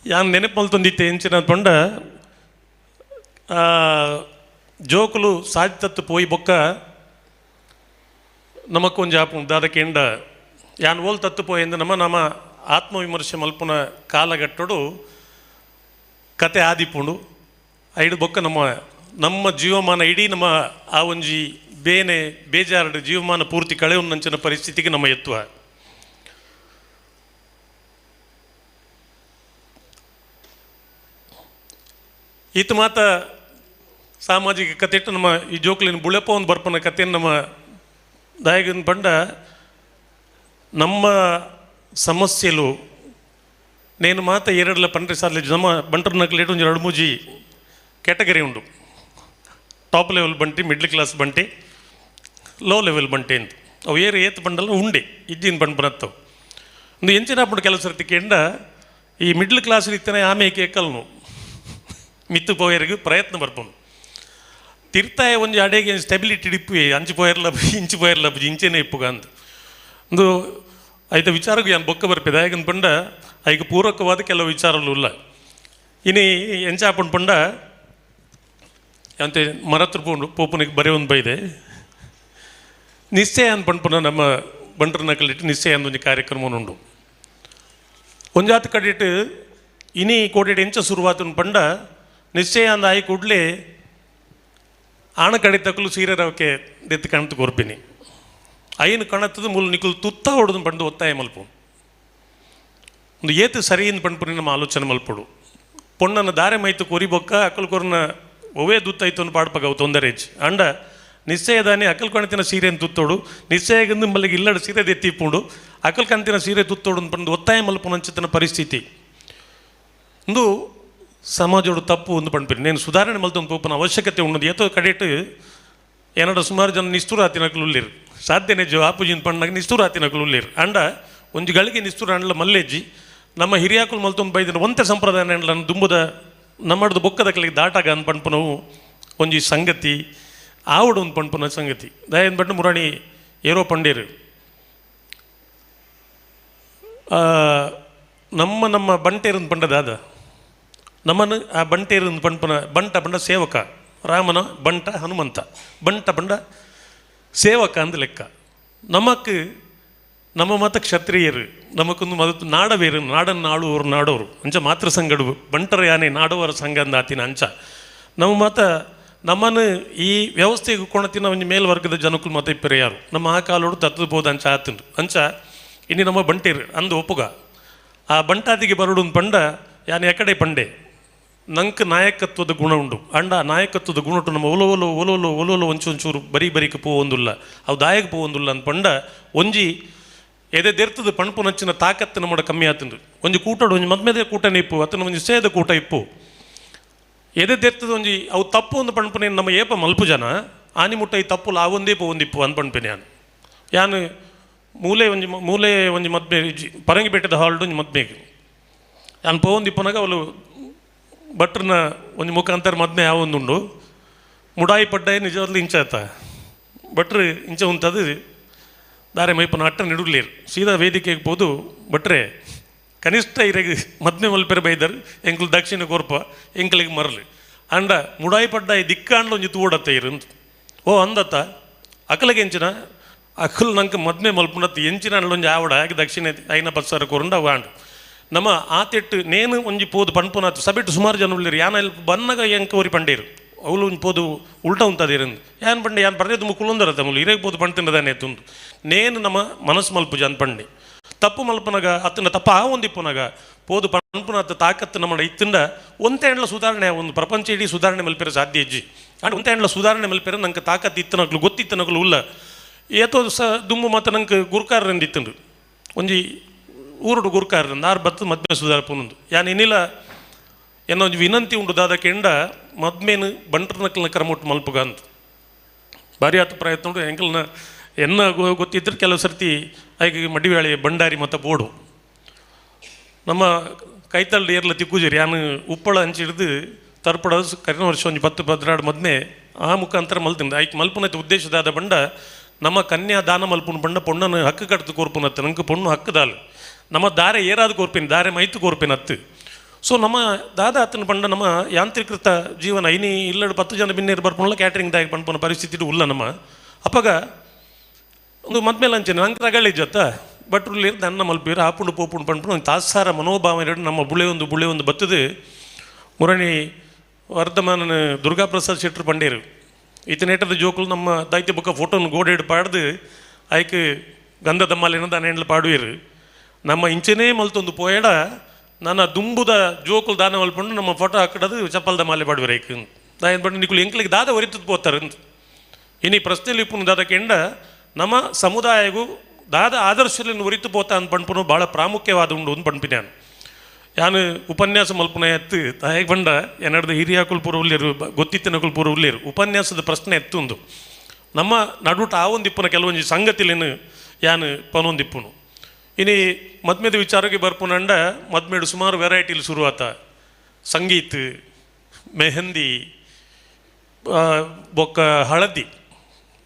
ಯಾನ್ ನೆನಪು ಮಲ್ತೊಂದಿತ್ತೆ ಎಂಚಿನ ಪಂಡ ಜೋಕುಲು ಸಾಧ್ಯ ಪೋಯಿ ಬೊಕ್ಕ ನಮಕ್ಕೊಂಜಿ ಆಪುಂಡು ದಾದ ಕೆಂಡ ಯಾನ್ ಓಲ್ ತತ್ತು ಪೋಯೆಂದು ನಮ್ಮ ನಮ್ಮ ಆತ್ಮವಿಮರ್ಶೆ ಮಲ್ಪುನ ಕಾಲಘಟ್ಟಡು ಕತೆ ಆದಿಪ್ಪುಂಡು. ಐಡು ಬೊಕ್ಕ ನಮ್ಮ ನಮ್ಮ ಜೀವಮಾನ ಇಡೀ ನಮ್ಮ ಆ ಒಂಜಿ ಬೇನೆ ಬೇಜಾರು ಜೀವಮಾನ ಪೂರ್ತಿ ಕಳೆಯುವಂಚಿನ ಪರಿಸ್ಥಿತಿಗೆ ನಮ್ಮ ಎತ್ತುವ. ಈತ ಮಾತ ಸಾಮಾಜಿಕ ಕತೆ ನಮ್ಮ ಈ ಜೋಕ್ಲಿನ ಬುಳೆಪ ಒಂದು ಬರ್ಪನ ಕತೆ ನಮ್ಮ ದಾಯಗನ ಬಂಡ ನಮ್ಮ ಸಮಸ್ಯೆಲು ನೇನು ಮಾತ ಎರಡಲ ಪಂಡ್ರೆ ಸಾಲ ನಮ್ಮ ಬಂಟರ್ನಕ್ಲೇಟು ಒಂದು ಎರಡು ಮೂಜಿ ಕ್ಯಾಟಗರಿ ಉಂಡು. ಟಾಪ್ ಲೆವೆಲ್ ಬಂಟಿ, ಮಿಡ್ಲ್ ಕ್ಲಾಸ್ ಬಂಟಿ, ಲೋ ಲೆವೆಲ್ ಬಂಟಿ ಅಂತ ಅವು ಏರು ಏತ್ ಬಂಡಲ್ಲ ಉಂಡೆ ಇಜ್ಜಿನ ಬಂಡ್ ಬರತ್ತವು. ಒಂದು ಎಂಚಿನ ಪುಂಡು ಕೆಲಸ ಕೆಂಡ ಈ ಮಿಡ್ಲ್ ಕ್ಲಾಸ್ ಇತ್ತನೆ ಆಮೇಕೆ ಕಲ್ನು ಮಿತ್ತು ಪೋಯರಿಗೆ ಪ್ರಯತ್ನ ಬರ್ಪುಂಡು. ತಿರ್ತಾಯ ಒಂಜಿ ಅಡೆಗೆ ಸ್ಟೆಬಿಲಿಟಿ ಇಪ್ಪು ಅಂಚು ಪೋಯರ್ಲ ಇಂಚು ಪೋಯರ್ಲ ಇಂಚೆನೇ ಇಪ್ಪುಗ ಅಂತ ಒಂದು ಐತ ವಿಚಾರಕ್ಕೂ ಏನು ಬೊಕ್ಕ ಬರ್ಪಿದೆ. ಯಾಕಂತ ಪಂಡ ಐക്ക് ಪೂರಕವಾದ ಕೆಲವು ವಿಚಾರಗಳು ಇಲ್ಲ. ಇನಿ ಎಂಚಾಪುಂಡು ಪಂಡ ಅಂತೆ ಮರತ್ರ ಪೋಂಡು ಪೋಪುನಿಗೆ ಬರೀ ಒಂದು ಬೈದೆ ನಿಶ್ಚಯ ಅಂತ ಪಂಡ್ಪುನ ನಮ್ಮ ಬಂಟ್ರನಕಲಿಟ್ಟು ನಿಶ್ಚಯ ಅಂದ ಒಂಜಿ ಕಾರ್ಯಕ್ರಮ ಉಂಡು. ಒಂಜಾತ ಕಡಿಟ್ಟು ಇನಿ ಕೋಟಿಟ್ಟು ಎಂಚ ಶುರುವಾತನ ಪಂಡ ನಿಶ್ಚಯ ಅಂದ ಆಯಿ ಕೂಡಲೇ ಆಣ ಕಡೆ ತಕ್ಕಲು ಸೀರೆ ರವಕ್ಕೆ ದೆತ್ತು ಕಾಣ್ತು ಕೊರ್ಪಿನಿ ಐನು ಕಣತ್ತದ ಮೂಲ ನಿಕುಲು ತುತ್ತ ಹೊಡೆದು ಪಂಡು ಒತ್ತಾಯ ಮಲ್ಪು ಒಂದು ಏತು ಸರಿಯಿಂದ ಪಂಡ್ಪುನಿ ನಮ್ಮ ಆಲೋಚನೆ ಮಲ್ಪಡು. ಪೊಣ್ಣನ ದಾರೆ ಮೈತು ಕೊರಿಬೊಕ್ಕ ಅಕ್ಕಲ್ ಕೊರ್ನ ಒವೇ ದುತ್ತಾಯ್ತು ಅನ್ನು ಪಾಡ್ಪಗ ಅವು ತೊಂದರೆ ಹೆಚ್ಚು. ಅಂಡ ನಿಶ್ಚಯದಾನೆ ಅಕ್ಕಲ್ ಕಣತಿನ ಸೀರೆಯನ್ನು ತುತ್ತೋಡು ನಿಶ್ಚಯಗಂದು ಮಲ್ಲಿಗೆ ಇಲ್ಲಡ ಸೀರೆ ದೆತ್ತಿಪ್ಪುಂಡು ಅಕ್ಕಲ್ ಕಂತಿನ ಸೀರೆ ತುತ್ತೋಡು ಪಂಡು ಒತ್ತಾಯ ಮಲ್ಪುನಂಚಿತನ ಪರಿಸ್ಥಿತಿ ಒಂದು ಸಮಾಜೋಡು ತಪ್ಪು ಒಂದು ಪಂಡ್ಪಿರಿ. నేను ಸುಧಾರಣೆ ಮಲ್ತೊಂದು ಪೋಪನ ಅವಶ್ಯಕತೆ ಉನ್ನದು. ಏತೋ ಕಡೆಟ್ ಏನಾಡ ಸುಮಾರು ಜನ ನಿಷ್ಠುರ ಆತಿನಕ್ಲು ಉಳ್ಳೇರು ಸಾಧ್ಯನೇ ಜೋ ಆಪುಜಿನ ಪಣ್ಣಾಗ ನಿಷ್ಠುರ ಆತಿನಕ್ಲು ಉಳ್ಳೇರು. ಅಂಡ ಒಂಜಿ ಗಳಿಗೆ ನಿಷ್ಠುರ ಅಂಡ್ಲ ಮಲ್ಲೆಜ್ಜಿ ನಮ್ಮ ಹಿರಿಯಾಕುಲು ಮಲ್ತೊಂದು ಬೈದಿನ ಒಂತೆ ಸಂಪ್ರದಾಯ ಅಂಡ್ಲ ದುಂಬುದ ನಮ್ಮಡ್ದು ಬೊಕ್ಕದ ಕಲಿಗೆ ದಾಟಾಗ ಅಂದ್ ಪಣ್ಪುನವು ಒಂಜಿ ಸಂಗತಿ ಆವಡು ಒಂದು ಪಣ್ಪುನ ಸಂಗತಿ. ದಯನ್ ಬಣ್ಣ ಮುರಾಣಿ ಏರೋ ಪಂಡೇರು ನಮ್ಮ ನಮ್ಮ ಬಂಟೇರೊಂದು ಪಂಡದಾದ ನಮ್ಮನ್ನು ಆ ಬಂಟೇರೊಂದು ಪಣ್ಪುನ ಬಂಟ ಬಂಡ ಸೇವಕ ರಾಮನ ಬಂಟ ಹನುಮಂತ ಬಂಟ ಬಂಡ ಸೇವಕ ಅಂದ ಲೆಕ್ಕ. ನಮಕ್ ನಮ್ಮ ಮತ ಕ್ಷತ್ರಿಯರು ನಮಕೊಂದು ಮದ ನಾಡವೇರು ನಾಡನ್ನು ಆಳುವವರು ನಾಡೋರು ಅಂಚ ಮಾತೃ ಸಂಗಡು ಬಂಟರ ಯಾನೆ ನಾಡೋವರ ಸಂಘ ಅಂದ ಆತಿನ ಅಂಚ ನಮ್ಮ ಮತ ನಮ್ಮನ್ನು ಈ ವ್ಯವಸ್ಥೆಗೆ ಕೊಣತಿನ ಒಂದು ಮೇಲ್ವರ್ಗದ ಜನಕ್ಕೂ ಮತ ಇಪ್ಪರೆ ಯಾರು ನಮ್ಮ ಆ ಕಾಲೋಡು ತತ್ತದ ಬೋದ ಅಂಚ ಆತಂಡು ಅಂಚ ಇನ್ನು ನಮ್ಮ ಬಂಟೇರು ಅಂದು ಒಪ್ಪುಗ ಆ ಬಂಟಾದಿಗೆ ಬರಡು ಪಂಡ ಯಾನೆ ಎಕಡೆ ಪಂಡೆ ನಂಗೆ ನಾಯಕತ್ವದ ಗುಣ ಉಂಡು. ಅಂಡ ನಾಯಕತ್ವದ ಗುಣಟು ನಮ್ಮ ಒಲೋಲೋ ಒಲೋಲೋ ಒಲೋಲೋ ಒಂಚೂರು ಬರೀ ಬರೀಕ ಪೋವೊಂದುಲ್ಲ ಅವು ದಾಯಕ ಪೋವೊಂದುಲ್ಲ ಅಂತ ಪಂಡ ಒಂಜಿ ಎದೆ ದೆರ್ತದ ಪಣಪು ನಚ್ಚಿನ ತಾಕತ್ತು ನಮ್ಮಡ ಕಮ್ಮಿ ಆತಂಡು. ಒಂಜಿ ಕೂಟಡು ಒಂಜಿ ಮದ್ಮೆದ ಕೂಟನೇ ಇಪ್ಪು ಅತನ ಒಂಜಿ ಸೇದ ಕೂಟ ಇಪ್ಪು ಎದೆ ದೆರ್ತದ ಒಂಜಿ ಅವು ತಪ್ಪು ಒಂದು ಪಣಪುನೆ ನಮ್ಮ ಏಪ ಮಲ್ಪು ಜನ ಆನಿ ಮುಟ್ಟ ಈ ತಪ್ಪು ಲಾವೊಂದೇ ಪೋವೊಂದಿಪ್ಪು ಅಂದ್ ಪಣ್ಪಿನಿ ಯಾನು ಯಾನು ಮೂಲೆ ಒಂಜಿ ಮೂಲೆ ಒಂಜಿ ಮದ್ಮೆ ಪರಂಗಿ ಬೆಟ್ಟದ ಹಾಲ್ಡು ಒಂಜಿ ಮದ್ಮೆಗೆ ಯಾನು ಪೋವೊಂದಿಪ್ಪುನಾಗ ಅವಳು ಭಟ್ರನ ಒಂಜಿ ಮುಖಾಂತರ ಮದ್ಮೆ ಯಾವೊಂದುಂಡು ಮುಡಾಯಿ ಪಡ್ಡಾಯಿ ನಿಜವಾಗ್ಲೂ ಇಂಚ ಆತ ಭಟ್ರು ಇಂಚ ಉಂಟದು ದಾರೆ ಮೈಪನ ಅಟ್ಟ ನಿಡುಗ್ಲೇರು ಸೀದಾ ವೇದಿಕೆಗೆ ಹೋದು ಭಟ್ರೆ ಕನಿಷ್ಠ ಇರಗೆ ಮದ್ಮೆ ಮಲ್ಪೆರ ಬೈದರು ಎಂಕ್ಲು ದಕ್ಷಿಣ ಕೊರ್ಪ ಎಂಕ್ಲಿಗೆ ಮರಲಿ ಅಂಡ ಮುಡಾಯಿ ಪಡ್ಡಾಯಿ ದಿಕ್ಕಾಂಡ್ಲ ಒಂಜಿ ತೂಡತ್ತ ಇರು ಓ ಅಂದತ್ತ ಅಕಲಗೆ ಎಂಚಿನ ಅಕಲ್ ನಂಗೆ ಮದ್ಮೆ ಮಲ್ಪುನತ್ತು ಎಂಚಿನ ಅಂಡ್ಲೊಂಜಿ ಆವಡ ಹಾಗೆ ದಕ್ಷಿಣ ಐನ ಪತ್ಸಾರ ಕೊರಂಡ ಅವು ಆಂಡು ನಮ್ಮ ಆತೆಟ್ಟು ನೇನು ಒಂಜಿ ಪೋದು ಪಣ್ಪುನಾತು ಸಬೆಟ್ಟು ಸುಮಾರು ಜನ ಉಳ್ಳೇರು ಯಾನ ಇಲ್ಲಿ ಬನ್ನಗ ಎಂಕ ಒರಿ ಪಂಡೇರು ಅವಳು ಒಂಜಿ ಪೋದು ಉಲ್ಟ ಉಂತದಿರಂದು ಯಾನ್ ಪಂಡೆ ಯಾನ್ ಪಡೆದು ಮುಕ್ಕುಲೊಂದರ ತಮ್ಮಲು ಇರೇಗೆ ಪೋದು ಪಣ್ತಿನದಾನೆ ತುಂದು ನೇನು ನಮ್ಮ ಮನಸ್ಸು ಮಲ್ಪು ಜನ್ ಪಂಡೆ ತಪ್ಪು ಮಲ್ಪನಗ ಅತ್ತನ ತಪ್ಪ ಆ ಒಂದಿಪ್ಪುನಗ ಪೋದು ಪಣ್ಪುನಾತ ತಾಕತ್ತು ನಮ್ಮ ಇತ್ತಿಂದ ಒಂತೆ ಸುಧಾರಣೆ ಒಂದು ಪ್ರಪಂಚ ಇಡೀ ಸುಧಾರಣೆ ಮಲ್ಪೆರ ಸಾಧ್ಯ ಇಜ್ಜಿ ಅಂಡ್ ಒಂತೆ ಸುಧಾರಣೆ ಮಲ್ಪೆರ ನಂಗೆ ತಾಕತ್ತು ಇತ್ತನಕ್ಲು ಗೊತ್ತಿತ್ತನಕ್ಲು ಉಲ್ಲ ಏತೋ ಸ ದುಮ್ಮು ಮತ್ತು ನಂಗೆ ಗುರುಕಾರರಿಂದ ಒಂಜಿ ಊರುಡು ಗುರುಕಾರ ನಾರು ಬತ್ತು ಮದ್ಮೆ ಸುಧಾರಪುನಂದು ಯಾನ್ ಏನಿಲ್ಲ ಏನೋ ಒಂಜಿ ವಿನಂತಿ ಉಂಡು ದಾದ ಕೆಂಡ ಮದ್ಮೇನು ಬಂಟ್ರನಕ್ಲನ ಕ್ರಮೊಟ್ಟು ಮಲ್ಪುಗ ಅಂತ ಭಾರಿ ಆತ ಪ್ರಯತ್ನ ಉಂಡು ಎಂಕಲ್ನ ಎನ್ನ ಗೊತ್ತಿದ್ರೆ ಕೆಲವು ಸರ್ತಿ ಐಕೆ ಮಡಿವಾಳಿ ಭಂಡಾರಿ ಮತ್ತು ಬೋಡು ನಮ್ಮ ಕೈತಲ್ಡ್ ಏರ್ಲ ತಿಕ್ಕುಜಿರಿ ಯಾನು ಉಪ್ಪಳ ಹಂಚಿಡ್ದು ತರ್ಪಡ ಕರಿನ ವರ್ಷ ಒಂದು 10 12 ಮದ್ಮೆ ಆ ಮುಖಾಂತರ ಮಲ್ತಿಂದ ಐಕ್ ಮಲ್ಪುನೈತೆ ಉದ್ದೇಶದಾದ ಬಂಡ ನಮ್ಮ ಕನ್ಯಾ ದಾನ ಮಲ್ಪುನ ಬಂಡ ಪೊಣ್ಣನ ಹಕ್ಕು ಕಡ್ದು ಕೋರ್ಪುನತ್ತು ನಂಗೆ ಪೊಣ್ಣು ಹಕ್ಕದಾಲು ನಮ್ಮ ದಾರೆ ಏರಾದ ಕೋರ್ಪಿನ ದಾರೆ ಮೈತು ಕೋರ್ಪಿನತ್ತು. ಸೊ ನಮ್ಮ ದಾದ ಆತನ ಬಂಡ ನಮ್ಮ ಯಾಂತ್ರೀಕೃತ ಜೀವನ ಇನಿ ಇಲ್ಲಡು 10 ಜನ ಬಿನ್ನೇರು ಬರ್ಪುನಲ್ಲ ಕ್ಯಾಟ್ರಿಂಗ್ ದಾಗಿ ಪನ್ಪುನ ಪರಿಸ್ಥಿತಿ ಉಲ್ಲ ನಮ್ಮ ಅಪ್ಪಗ ಒಂದು ಮದ್ಮೇಲೆ ಅಂಚನೆ ನಂಗೆ ರಗಳಿ ಜೊತ್ತ ಭಟ್ರುಲ್ಲಿ ದನ್ನ ಮಲ್ಪೀರು ಆಪುಂಡು ಪೋಪುಂಡು ಪನ್ಪುಂಡು ಒಂದು ತಾಸಾರ ಮನೋಭಾವನೆ ಎರಡು ನಮ್ಮ ಬುಳೆ ಒಂದು ಬತ್ತದು. ಮುರಣಿ ವರ್ಧಮಾನನ ದುರ್ಗಾಪ್ರಸಾದ್ ಶೆಟ್ಟರು ಪಂಡೇರು ಇತನೇಟದ ಜೋಕುಲು ನಮ್ಮ ದಾಯ್ತಿ ಬೊಕ್ಕ ಫೋಟೋನ ಗೋಡೆಡು ಪಾಡ್ದು ಆಯ್ಕೆ ಗಂಧದ ಮಾಲಿನ ದಾನ ಪಾಡುವೀರು. ನಮ್ಮ ಇಂಚನೇ ಮಲ್ತೊಂದು ಪೋಯಡ ನನ್ನ ದುಂಬುದ ಜೋಕುಲು ದಾನ ಮಲ್ಪಂಡು ನಮ್ಮ ಫೋಟೋ ಹಾಕಿಡೋದು ಚಪ್ಪಲ್ದ ಮಾಲೆ ಪಾಡುವೀರು ಐಕ್ ದಾಯನ್ ಪಂಡು ನಿಕುಲು ಎಂಕ್ಲಿಗೆ ದಾದ ಒರಿತದ ಪೋತಾರೆ ಅಂತ. ಇನಿ ಪ್ರಶ್ನೆಲಿ ಇಪ್ಪುನು ದಾದ ಕೆಂಡ ನಮ್ಮ ಸಮುದಾಯಗೂ ದಾದ ಆದರ್ಶದಲ್ಲಿ ಒರಿತು ಪೋತ ಅಂತ ಪಂಡ್ಪುನು ಭಾಳ ಪ್ರಾಮುಖ್ಯವಾದ ಉಂಡು ಅಂತ ಪಂಡ್ಪಿನ ನಾನು. ಯಾನು ಉಪನ್ಯಾಸ ಮಲ್ಪುನ ಎತ್ತು ತಾಯಿಗೆ ಬಂಡ ಎನ್ನಡ್ದು ಹಿರಿಯಾಕುಲ್ ಪೂರ ಉಳ್ಳೇರು ಗೊತ್ತಿತ್ತಿನಕುಲ್ ಪೂರ ಉಳ್ಳೇರು ಉಪನ್ಯಾಸದ ಪ್ರಶ್ನೆ ಎತ್ತುಂದು ನಮ್ಮ ನಡುಟ ಆ ಒಂದಿಪ್ಪುನ ಕೆಲವೊಂಜಿ ಸಂಗತಿಲೇನು ಯಾನು ಪನೊಂದಿಪ್ಪುನು. ಇನಿ ಮದ್ಮೆದ ವಿಚಾರಕ್ಕೆ ಬರ್ಪುನಂಡ ಮದ್ಮೇಡು ಸುಮಾರು ವೆರೈಟಿಲಿ ಶುರುವಾತ ಸಂಗೀತ ಮೆಹಂದಿ ಬೊಕ್ಕ ಹಳದಿ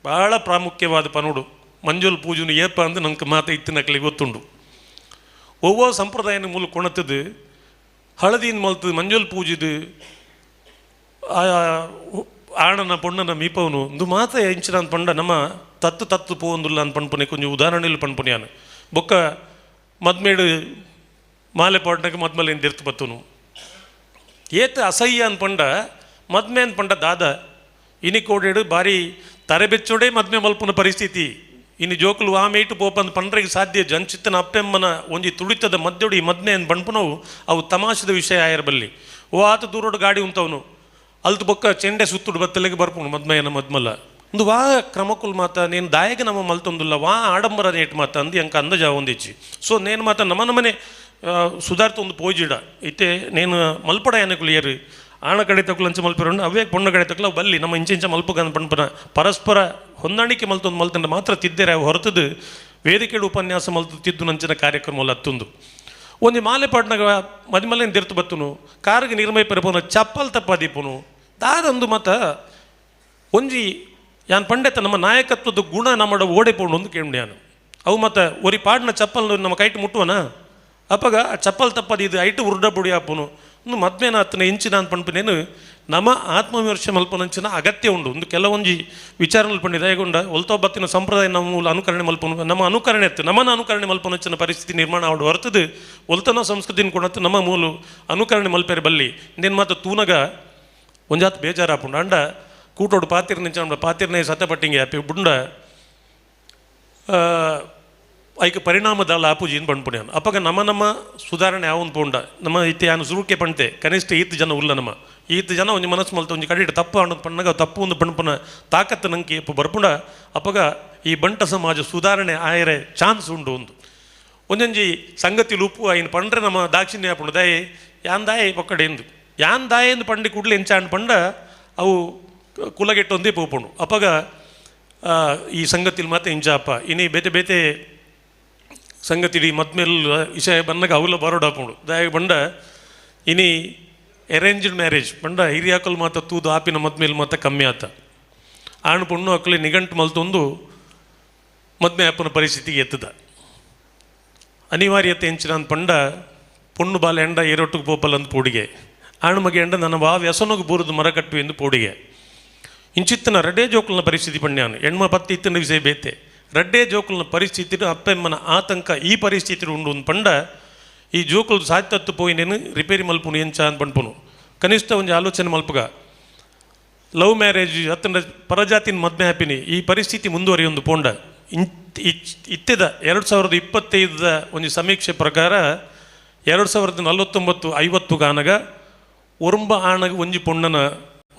ಭಾಳ ಪ್ರಾಮುಖ್ಯವಾದ ಪನುಡು ಮಂಜುಲ್ ಪೂಜುನು ಏಪ ಅಂದು ನಂಗೆ ಮಾತ ಇತ್ತಿನಕ್ಲಿಗೆ ಗೊತ್ತುಂಡು. ಒವ್ವೋ ಸಂಪ್ರದಾಯನ ಮೂಲ ಕೊಣತದು ಹಳದಿನ ಮಲ್ತದು ಮಂಜುಲ್ ಪೂಜಿದು ಆಣನ ಪೊಣ್ಣನ ಮೀಪವನು ಒಂದು ಮಾತ ಇಂಚಿನ ಅಂತ ಪಂಡ ನಮ್ಮ ತತ್ತು ತತ್ತು ಪೋಂದುಲ್ಲ ಅಂತ ಪಣ್ಪುನೆ ಕೊಂಚ ಉದಾಹರಣೆಯಲ್ಲಿ ಪಣ್ಪುನ್ಯಾನು. ಬೊಕ್ಕ ಮದ್ಮೇಡು ಮಾಲೆ ಪಾಡ್ನಾಗ ಮದ್ಮಲೆ ದಿರ್ತು ಬತ್ತುನು ಏತ ಅಸಹ್ಯ ಅನ್ಪಂಡ ಮದ್ಮೆ ಅನ್ಪಂಡ ದಾದ ಇನಿ ಕೋಡೇಡು ಭಾರಿ ತರೆಬೆಚ್ಚೋಡೆ ಮದ್ಮೆ ಮಲ್ಪುನ ಪರಿಸ್ಥಿತಿ ಇನ್ನು ಜೋಕುಲು ಆ ಮೇಟು ಪೋಪಂದು ಪಂಡ್ರೆಗೆ ಸಾಧ್ಯ ಜಂಚಿತ್ತನ ಅಪ್ಪೆಮ್ಮನ ಒಂಜಿ ತುಳಿತದ ಮದ್ದೊಡಿ ಮದ್ಮೆ ಅನ್ ಪಣ್ಪುನವು ಅವು ತಮಾಷದ ವಿಷಯ ಆಯಿರಬಲ್ಲಿ. ಓ ಆತ ದೂರೋಡು ಗಾಡಿ ಉಂಟವನು ಅಲ್ತು ಬೊಕ್ಕ ಚೆಂಡೆ ಸುತ್ತುಡು ಬತ್ತಲೆಗೆ ಬರ್ಪುನು ಮದ್ಮಯನ ಮದ್ಮಲ್ಲ ಒಂದು ವಾ ಕ್ರಮಕುಲ್ ಮಾತ ನೇನು ದಾಯಕ ನಮ್ಮ ಮಲ್ತೊಂದುಲ್ಲ ವಾ ಆಡಂಬರ ನೇಟ್ ಮಾತ ಅಂದು ಎಂಕ ಅಂದಜ ಒಂದಿಚ್ಚಿ. ಸೊ ನೇನು ಮಾತ ನಮ್ಮ ನಮ್ಮನೆ ಸುಧಾರ್ತ ಒಂದು ಪೋಜಿಡ ಇತ್ತೆ ನೇನು ಮಲ್ಪಡ ಏನಕುಲು ಏರು ಆಣ ಕಡೆ ತಕ್ಕಲು ಅಂಚೆ ಮಲ್ಪಿರೋಣ ಅವೇ ಪೊಣ್ಣ ಕಡೆ ತಕ್ಕಲು ಅವು ಬಲ್ಲಿ ನಮ್ಮ ಇಂಚೆ ಇಂಚ ಮಲ್ಪುಗ ಪಣ್ಪನ ಪರಸ್ಪರ ಹೊಂದಾಣಿಕೆ ಮಲ್ತೊಂದು ಮಲ್ತಂಡ ಮಾತ್ರ ತಿದ್ದೇರೆ ಅವು ಹೊರತದು ವೇದಿಕೆಡು ಉಪನ್ಯಾಸ ಮಲ್ತು ತಿದ್ದು ನಂಚಿನ ಕಾರ್ಯಕ್ರಮ ಅತ್ತೊಂದು ಒಂಜಿ ಮಾಲೆ ಪಾಡ್ನಾಗ ಮದಿಮಲ್ಲೇನು ದಿರ್ತು ಬತ್ತುನು ಕಾರ್ಗೆ ನಿರ್ಮಯ ಪೆರಪುನು ಚಪ್ಪಲ್ ತಪ್ಪಾದೀಪುನು ದಾದೊಂದು ಮತ ಒಂಜಿ ಯಾನ್ ಪಂಡೆತ ನಮ್ಮ ನಾಯಕತ್ವದ ಗುಣ ನಮ್ಮಡ ಓಡೆ ಪೋಂಡು ಒಂದು ಕೇಂಡು ಯಾನು ಅವು ಮತ್ತು ಒರಿ ಪಾಡಿನ ಚಪ್ಪಲ್ ನಮ್ಮ ಕೈಟ್ ಮುಟ್ಟುವನ ಅಪ್ಪಗ ಆ ಚಪ್ಪಲ್ ತಪ್ಪದು ಇದು ಐಟು ಉರುಡ ಬುಡಿ ಆಪುನು ಒಂದು ಮದ್ಮೇನ ಆತನ ಇಂಚಿನ ಅಂತ ಪಂಪನೇನು ನಮ್ಮ ಆತ್ಮವಿಮರ್ಶೆ ಮಲ್ಪನಂಚಿನ ಅಗತ್ಯ ಉಂಡು. ಒಂದು ಕೆಲವೊಂಜಿ ವಿಚಾರ ಪಂಡಿದ ಹೇಗೊಂಡ ಒಲ್ತೋ ಬತ್ತಿನ ಸಂಪ್ರದಾಯ ನಮ್ಮ ಅನುಕರಣೆ ಮಲ್ಪನು ನಮ್ಮ ಅನುಕರಣೆ ಎತ್ತು ನಮ್ಮನ್ನು ಅನುಕರಣೆ ಮಲ್ಪನಂಚಿನ ಪರಿಸ್ಥಿತಿ ನಿರ್ಮಾಣ ಆವಡು ಹೊರತದು ಒಲ್ತನ ಸಂಸ್ಕೃತಿನ ಕೊಡತ್ತು ನಮ್ಮ ಮೂಲ ಅನುಕರಣೆ ಮಲ್ಪೇರೆ ಬಲ್ಲಿ ಇನ್ನೇನು ಮಾತ್ರ ತೂನಗ ಒಂಜಾತ್ ಬೇಜಾರಾಪುಂಡು ಅಂಡ ಕೂಟೋಡು ಪಾತಿರ್ ನಿಂಚ ಪಾತಿರ್ನೇ ಸತಪಟ್ಟಿಂಗೆ ಆಪಿ ಬುಂಡ ಐಕೆ ಪರಿಣಾಮದಾಲ ಆಪುಜಿನ್ ಪಣ್ಪುಣ್ಯಾನು. ಅಪ್ಪಗ ನಮ್ಮ ನಮ್ಮ ಸುಧಾರಣೆ ಯಾವೊಂದು ಪೋಂಡ ನಮ್ಮ ಇತ್ತೆ ಯಾನು ಸುರುಕೆ ಪಣ್ತೆ ಕನಿಷ್ಠ ಈತ್ ಜನ ಉಲ್ಲ ನಮ್ಮ ಈತ್ ಜನ ಒಂಜಿ ಮನಸ್ಸು ಮಲ್ತ ಒಂಜಿ ಕಡಿಟ್ ತಪ್ಪು ಅನ್ನೋದು ಪಣ್ಣಗ ತಪ್ಪು ಒಂದು ಪಣ್ಪುನ ತಾಕತ್ತು ನಂಗೆ ಎಪ್ಪ ಬರ್ಪುಂಡ ಅಪ್ಪಗ ಈ ಬಂಟ ಸಮಾಜ ಸುಧಾರಣೆ ಆಯರೆ ಚಾನ್ಸ್ ಉಂಡು ಒಂದು ಒಂಜೊಂಜಿ ಸಂಗತಿ ಲೂಪು ಐನ್ ಪಂಡ್ರೆ ನಮ್ಮ ದಾಕ್ಷಿಣ್ಯ ಆಪುಂಡು ದಾಯೆ ಯಾನ್ ದಾಯೆ ಪೊಕ್ಕಡೆ ಎಂದು ಯಾನ್ ದಾಯೆ ಎಂದು ಪಂಡಿ ಕೂಡಲೇ ಎಂಚಾಂಡ್ ಪಂಡ ಅವು ಕುಲಗೆಟ್ಟೊಂದೇ ಪೋಪುಂಡು. ಅಪ್ಪಗ ಈ ಸಂಗತಿಲಿ ಮಾತ್ರ ಇಂಚಾಪ ಇನಿ ಬೇತೆ ಬೇತೆ ಸಂಗತಿಡಿ ಮದ್ಮೇಲೆ ವಿಷಯ ಬಂದಾಗ ಅವೆಲ್ಲ ಬರೋಡಾಪುಂಡು ದಾಯ ಬಂಡ ಇನಿ ಅರೇಂಜ್ಡ್ ಮ್ಯಾರೇಜ್ ಬಂಡ ಹಿರಿಯಾಕಲ್ ಮಾತ ತೂದು ಆಪಿನ ಮದ್ಮೇಲೆ ಮಾತ ಕಮ್ಮಿ ಆತ ಆಣು ಪೊಣ್ಣು ಅಕ್ಕಲಿ ನಿಗಂಟು ಮಲ್ತೊಂದು ಮದ್ಮೆ ಆಪನ ಪರಿಸ್ಥಿತಿಗೆ ಎತ್ತದ ಅನಿವಾರ್ಯತೆ ಎಂಚಿನ ಅಂತ ಪಂಡ ಪೊಣ್ಣು ಬಾಲ ಎಂಡ ಏರೊಟ್ಟಿಗೆ ಪೋಪಲ್ ಅಂತ ಪೋಡಿಗೆ ಆಣು ಮಗೆ ಎಂಡ ನನ್ನ ವಾ ವ್ಯಸನಗೆ ಬೂರದು ಮರ ಕಟ್ಟು ಎಂದು ಪೋಡಿಗೆ ಇಂಚಿತ್ತನ ರಡ್ಡೇ ಜೋಕುಲ್ನ ಪರಿಸ್ಥಿತಿ ಪಣ್ಯಾನು ಹೆಣ್ಮ ಪತ್ತಿ ಇತ್ತಿನ ವಿಷಯ ಬೇತೆ ರಡ್ಡೇ ಜೋಕುಲ್ನ ಪರಿಸ್ಥಿತಿ ಅಪ್ಪೆಮ್ಮನ ಆತಂಕ ಈ ಪರಿಸ್ಥಿತಿ ಉಂಡು ಒಂದು ಪಂಡ ಈ ಜೋಕುಲ್ ಸಾಧ್ಯತತ್ತು ಪೋಯಿನೇನು ರಿಪೇರಿ ಮಲ್ಪುನು ಎಂಚ ಅಂತ ಪಂಡ್ಪುನು ಕನಿಷ್ಠ ಒಂಜಿ ಆಲೋಚನೆ ಮಲ್ಪುಗ ಲವ್ ಮ್ಯಾರೇಜ್ ಅತ್ತಂಡ ಪರಜಾತಿನ ಮದ್ಮೆ ಹ್ಯಾಪಿನಿ ಈ ಪರಿಸ್ಥಿತಿ ಮುಂದುವರಿಯೊಂದು ಪೋಂಡ ಇತ್ತೆದ 2025 ಒಂದು ಸಮೀಕ್ಷೆ ಪ್ರಕಾರ 2049 50 ಗಾನಗ ಒರುಂಬ ಆಣಗ ಒಂಜಿ ಪೊಣ್ಣನ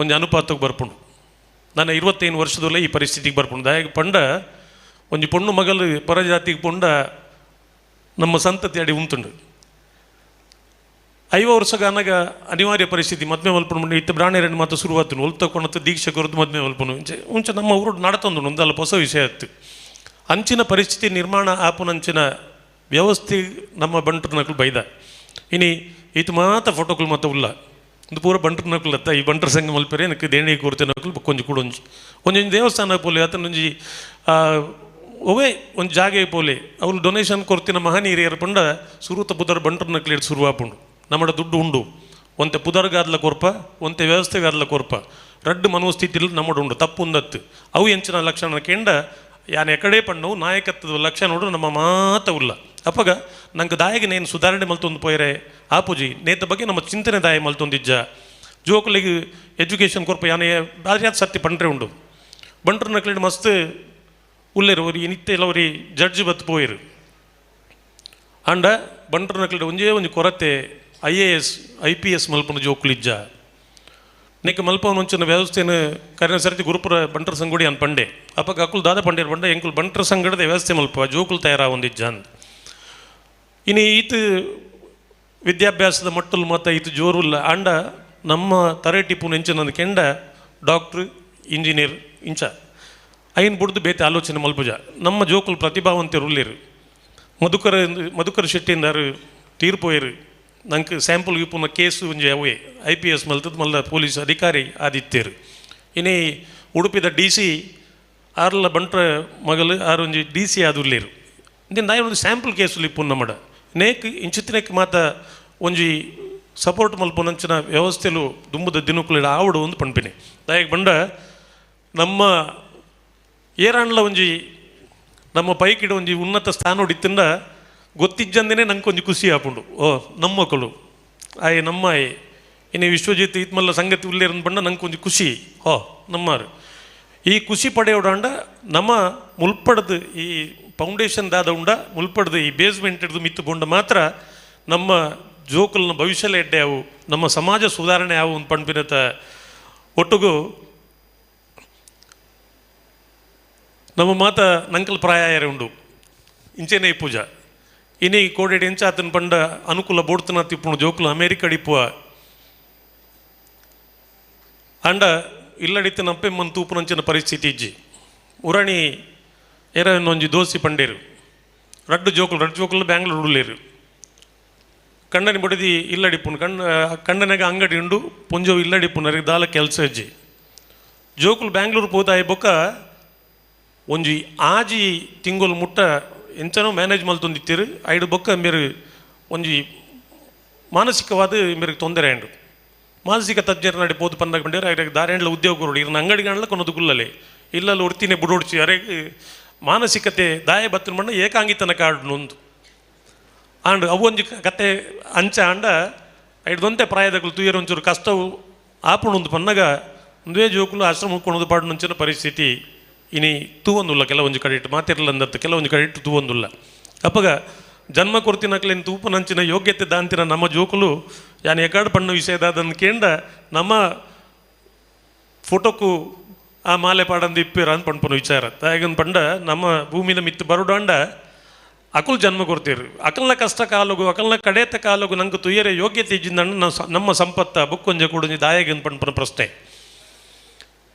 ಒಂಜಿ ಅನುಪಾತಕ್ಕೆ ಬರ್ಪುಂಡು. ನಾನು 25 ವರ್ಷದಲ್ಲೇ ಈ ಪರಿಸ್ಥಿತಿಗೆ ಬರ್ಪುಂಡು. ದಾಯಗ ಪಂಡ ಒಂಜಿ ಪೊಣ್ಣು ಮಗಲು ಪರಜಾತಿಗೆ ಪೊಂಡ ನಮ್ಮ ಸಂತತಿ ಅಡಿ ಉಂಟುಂಡು. 50 ವರ್ಷಗಾನಾಗ ಅನಿವಾರ್ಯ ಪರಿಸ್ಥಿತಿ ಮದ್ಮೆ ಮಲ್ಪನು ಇತ್ತ ಬ್ರಾಣೆರನ್ನು ಮಾತ್ರ ಶುರುವಾತು ಒಲ್ತಕೊಣತ್ತು ದೀಕ್ಷೆ ಕೊರದು ಮದ್ಮೆ ಮಲ್ಪನು ಮುಂಚೆ ನಮ್ಮ ಊರು ನಡತೊಂದು ಒಂದಲ್ಲ ಹೊಸ ವಿಷಯ ಆಯ್ತು. ಅಂಚಿನ ಪರಿಸ್ಥಿತಿ ನಿರ್ಮಾಣ ಆಪುನಂಚಿನ ವ್ಯವಸ್ಥೆ ನಮ್ಮ ಬಂಟ್ರನಕ್ಲು ಬೈದ. ಇನಿ ಈತ ಮಾತ ಫೋಟೋಗಳು ಮಾತ್ರ ಉಲ್ಲ ಒಂದು ಪೂರ ಬಂಟ್ರನಕ್ಲತ್ತ ಈ ಬಂಟ್ರ ಸಂಘ ಮಲ್ಪೆರೆ எனக்கு ದೇಣಿ ಕೊಡ್ತೇನಕ್ಲು ಕೊಂಚ ಕೂಡೊಂಜಿ ಒಂಜೊಂಜಿ ದೇವಸ್ಥಾನ ಪೋಲೆ ಆತನೊಂಜಿ ಒವೇ ಒಂದು ಜಾಗೆ ಪೋಲೆ ಅವ್ರು ಡೊನೇಷನ್ ಕೊರ್ತಿನ ಮಹನೀರಿಯರ ಪಂಡ ಸುರುತ ಪುದರ್ ಬಂಟ್ರನಕ್ಲು ಶುರುವಾಪುಂಡು. ನಮ್ಮಡ ದುಡ್ಡು ಉಂಡು ಒಂತೆ ಪುದರ್ಗಾದ್ಲ ಕೊರ್ಪ ಒಂತೆ ವ್ಯವಸ್ಥೆಗಾದ್ಲ ಕೊರ್ಪ ರಡ್ಡು ಮನೋಸ್ಥಿತಿಲಿ ನಮ್ಮಡು ಉಂಡು ತಪ್ಪುಂದತ್ತು ಅವು ಎಂಚಿನ ಲಕ್ಷಣ ಕೆಂಡ ಯಾನ್ ಎಕಡೆ ಪಣ್ಣವು ನಾಯಕತ್ವದ ಲಕ್ಷಣ ನೋಡು ನಮ್ಮ ಮಾತ ಉಲ್ಲ. ಅಪ್ಪಗ ನಂಗೆ ದಾಯಗೆ ನೇನು ಸುಧಾರಣೆ ಮಲ್ತೊಂದು ಪೋಯರೆ ಆಪುಜಿ ನೇತ ಬಗ್ಗೆ ನಮ್ಮ ಚಿಂತನೆ ದಾಯ ಮಲ್ತೊಂದಿಜ್ಜ ಜೋಕುಲಿಗೆ ಎಜುಕೇಷನ್ ಕೊರ್ಪ ಯಾನೆ ಬಾರಿ ಸತ್ಯ ಪಂಡ್ರೆ ಉಂಡು ಬಂಟ್ರ ನಕ್ಲಿಡ್ ಮಸ್ತ್ ಉಲ್ಲೇರು ಒರಿ ನಿತ್ಯ ಒರಿ ಜಡ್ಜ್ ಬತ್ತು ಪೋಯಿರು ಅಂಡ ಬಂಟ್ರ ನಕ್ಲಿಡ್ ಒಂಜೇ ಒಂಜಿ ಕೊರತೆ IAS IPS ಮಲ್ಪನ ಜೋಕುಲಿಜ್ಜ ನೆಕ್ ಮಲ್ಪವನ ಒಂಚಿನ ವ್ಯವಸ್ಥೆನ ಕರಿನ ಸರ್ತಿ ಗುರುಪುರ ಬಂಟ್ರ ಸಂಗುಡಿ ಅನ್ ಪಂಡೆ ಅಪ್ಪಗ ಅಕುಲ್ ದಾದ ಪಂಡೇರು ಪಂಡೆ ಎಂಕುಲ್ ಬಂಟ್ರ ಸಂಗಡದ ವ್ಯವಸ್ಥೆ ಮಲ್ಪ ಜೋಕುಲ್ ತಯಾರಾವೊಂದಿಜ್ಜ ಅಂದ್. ಇನ್ನು ಈತ ವಿದ್ಯಾಭ್ಯಾಸದ ಮಟ್ಟಲು ಮತ್ತು ಈತ ಜೋರುಲ್ಲ ಅಂಡ ನಮ್ಮ ತರೇಟಿಪ್ಪು ನೆಂಚಿನ ಕೆಂಡ ಡಾಕ್ಟ್ರು ಇಂಜಿನಿಯರ್ ಇಂಚ ಐನ್ ಬುಡ್ದು ಬೇತೆ ಆಲೋಚನೆ ಮಲ್ಪುಜ ನಮ್ಮ ಜೋಕುಲ್ ಪ್ರತಿಭಾವಂತರು ಉಳ್ಳೇರು. ಮಧುಕರ್ ಶೆಟ್ಟಿಂದಾರು ತೀರ್ಪೋಯರು ನಂಗೆ ಸ್ಯಾಂಪಲ್ ಇಪ್ಪುನ ಕೇಸು ಒಂಜಿ ಅವೇ IPS ಮಲ್ತದ ಮಲ್ಲ ಪೊಲೀಸ್ ಅಧಿಕಾರಿ ಆದಿತ್ಯರು. ಇನಿ ಉಡುಪಿದ DC ಆರ್ಲ ಬಂಟ್ರ ಮಗಲು ಆರು ಒಂಜಿ DC ಆದುಲ್ಲೇರು. ಇಂದಿನ ಒಂದು ಸ್ಯಾಂಪಲ್ ಕೇಸು ಇಪ್ಪುನ ನಮ್ಮಡ ನೇಕ್ ಇಂಚಿತ್ತಿನೇಕ್ ಮಾತ ಒಂಜಿ ಸಪೋರ್ಟ್ ಮಲ್ಪುನಂಚಿನ ವ್ಯವಸ್ಥೆಲು ದುಂಬುದ ದಿನಕುಲಿಡ ಆವಡು ಒಂದು ಪಣ್ಪಿನಿ. ದಾಯಕ್ ಬಂಡ ನಮ್ಮ ಏರಾಂಡ್ಲ ಒಂಜಿ ನಮ್ಮ ಪೈಕಿಡ ಒಂಜಿ ಉನ್ನತ ಸ್ಥಾನ ಗೊತ್ತಿಜ್ಜಂದೇನೆ ನಂಗೆ ಒಂಜಿ ಖುಷಿ ಆಪುಂಡು. ಓ ನಮ್ಮ ಮಕ್ಕಳು ಆಯೆ ನಮ್ಮ ಆಯೆ ಇನ್ನು ವಿಶ್ವಜಿತ್ ಇತ್ಮಲ್ಲ ಸಂಗತಿ ಉಲ್ಲೇರನ್ ಬಂಡ ನಂಗೆ ಒಂಜಿ ಖುಷಿ ಹೋ ನಮ್ಮಾರು ಈ ಖುಷಿ ಪಡೆಯೋಡಂಡ ನಮ್ಮ ಮುಲ್ಪಡ್ದು ಈ ಫೌಂಡೇಶನ್ ದಾದ ಉಂಡ ಮುಲ್ಪಡ್ದು ಈ ಬೇಸ್ಮೆಂಟ್ ಹಿಡಿದು ಮಿತ್ತು ಕೊಂಡ ಮಾತ್ರ ನಮ್ಮ ಜೋಕುಲ್ನ ಭವಿಷ್ಯಲ ಎಡ್ಡೆ ಅವು ನಮ್ಮ ಸಮಾಜ ಸುಧಾರಣೆ ಅವು ಒಂದು ಪಣ್ಪಿನತ ಒಟ್ಟುಗು ನಮ್ಮ ಮಾತ ನಂಕಲ್ ಪ್ರಾಯ ಉಂಡು ಇಂಚೆನೇ ಪೂಜಾ ಇನಿ ಕೋಡೆಡ್ ಎಂಚಾತನ ಪಂಡ ಅನುಕೂಲ ಬೋಡ್ತನ ತಿಪ್ಪುಣು ಜೋಕುಲು ಅಮೇರಿಕ ಅಡಿಪುವ ಅಂಡ ಇಲ್ಲಡಿತ ನಪ್ಪೆಮ್ಮನ್ ತೂಪುನಂಚಿನ ಪರಿಸ್ಥಿತಿ ಇಜ್ಜಿ ಉರಣಿ ಏರೊಂಜಿ ದೋಸೆ ಪಂಡೇರು ರಡ್ಡು ಜೋಕುಲು ಬ್ಯಾಂಗ್ಳೂರು ಉಳ್ಳೇರು ಕಣ್ಣನಿ ಬಡಿದಿ ಇಲ್ಲಡಿಪ್ಪುನು ಕಣ್ಣನಾಗ ಅಂಗಡಿ ಉಂಡು ಪೊಂಜೋ ಇಲ್ಲಡಿಪ್ಪುನು ಅರಿಗೆ ದಾಲ ಕೆಲಸ ಅಜ್ಜಿ ಜೋಕುಲು ಬ್ಯಾಂಗ್ಳೂರು ಪೋತಾಯಿ ಬೊಕ್ಕ ಒಂಜಿ ಆಜಿ ತಿಂಗೊಲು ಮುಟ್ಟ ಎಂಚನೋ ಮ್ಯಾನೇಜ್ ಮಲ್ತೊಂದಿತ್ತೀರು ಐಡು ಬೊಕ್ಕ ಮೇರು ಒಂಜಿ ಮಾನಸಿಕವಾದ ಮೇರಿಗೆ ತೊಂದರೆ ಆಂಡು ಮಾನಸಿಕ ತಜ್ಞರ ನಡಿ ಪೋದು ಪಂದಾಗ ಬಂಡೇರು ಐರಾಗ ದಾರೇಂಡ್ಲ ಉದ್ಯೋಗರು ಇರ್ನ ಅಂಗಡಿಗಂಡ್ಲ ಕೊನದು ಗುಲ್ಲಲೆ ಇಲ್ಲಲ್ಲಿ ಒಡ್ತೀನಿ ಬುಡೋಡ್ಚಿ ಅರೆ ಮಾನಸಿಕತೆ ದಾಯ ಬತ್ತಿನ ಮಣ್ಣ ಏಕಾಂಗಿತನ ಕಾಡು ನೊಂದು ಆಂಡ್ ಅವು ಒಂಜಿ ಕತೆ ಅಂಚ ಆಂಡ ಐಡ್ದೊಂತೆ ಪ್ರಾಯದಗಳು ತುಯರ್ ಒಂಚೂರು ಕಷ್ಟವು ಆಪುಣೊಂದು ಪನ್ನಗ ಒಂದೇ ಜೋಕುಲು ಆಶ್ರಮ ಕೊಣದು ಪಾಡುನಂಚಿನ ಪರಿಸ್ಥಿತಿ ಇನಿ ತೂವೊಂದುಲ್ಲ ಕೆಲವೊಂಜಿ ಕಡೆ ಇಟ್ಟು ಮಾತಿರಲಂದತ್ತು ಕೆಲವೊಂಜಿ ಕಡೆ ಇಟ್ಟು ತೂವೊಂದುಲ್ಲ. ಅಪ್ಪಗ ಜನ್ಮ ಕೊರ್ತಿನಕ್ಲೇನು ತೂಪನಂಚಿನ ಯೋಗ್ಯತೆ ದಾಂತಿನ ನಮ್ಮ ಜೋಕುಲು ಯಾನ್ ಎಕಾಡು ಪಣ್ಣು ವಿಷಯದಾದನ್ನು ಕೇಂಡ ನಮ್ಮ ಫೋಟೋಕು ಆ ಮಾಲೆ ಪಾಡಂದು ಇಪ್ಪಿರ ಅಂತ ಪಣ್ಪುನ ವಿಚಾರ ತಾಯಗನ್ ಪಂಡ ನಮ್ಮ ಭೂಮಿನ ಮಿತ್ತು ಬರುಡಾಂಡ ಅಕುಲ್ ಜನ್ಮ ಕೊಡ್ತೀರು ಅಕಲ್ನ ಕಷ್ಟ ಕಾಲಗು ಅಕಲ್ನ ಕಡೇತ ಕಾಲಗು ನಂಗೆ ತುಯ್ಯರೆ ಯೋಗ್ಯತೆ ಇಜ್ಜಿಂದ ನಮ್ಮ ಸಂಪತ್ತ ಬುಕ್ಕೊಂಜ ಕೂಡೊಂಜಿ ದಾಯಗನ್ ಪಣ್ಪುನ ಪ್ರಶ್ನೆ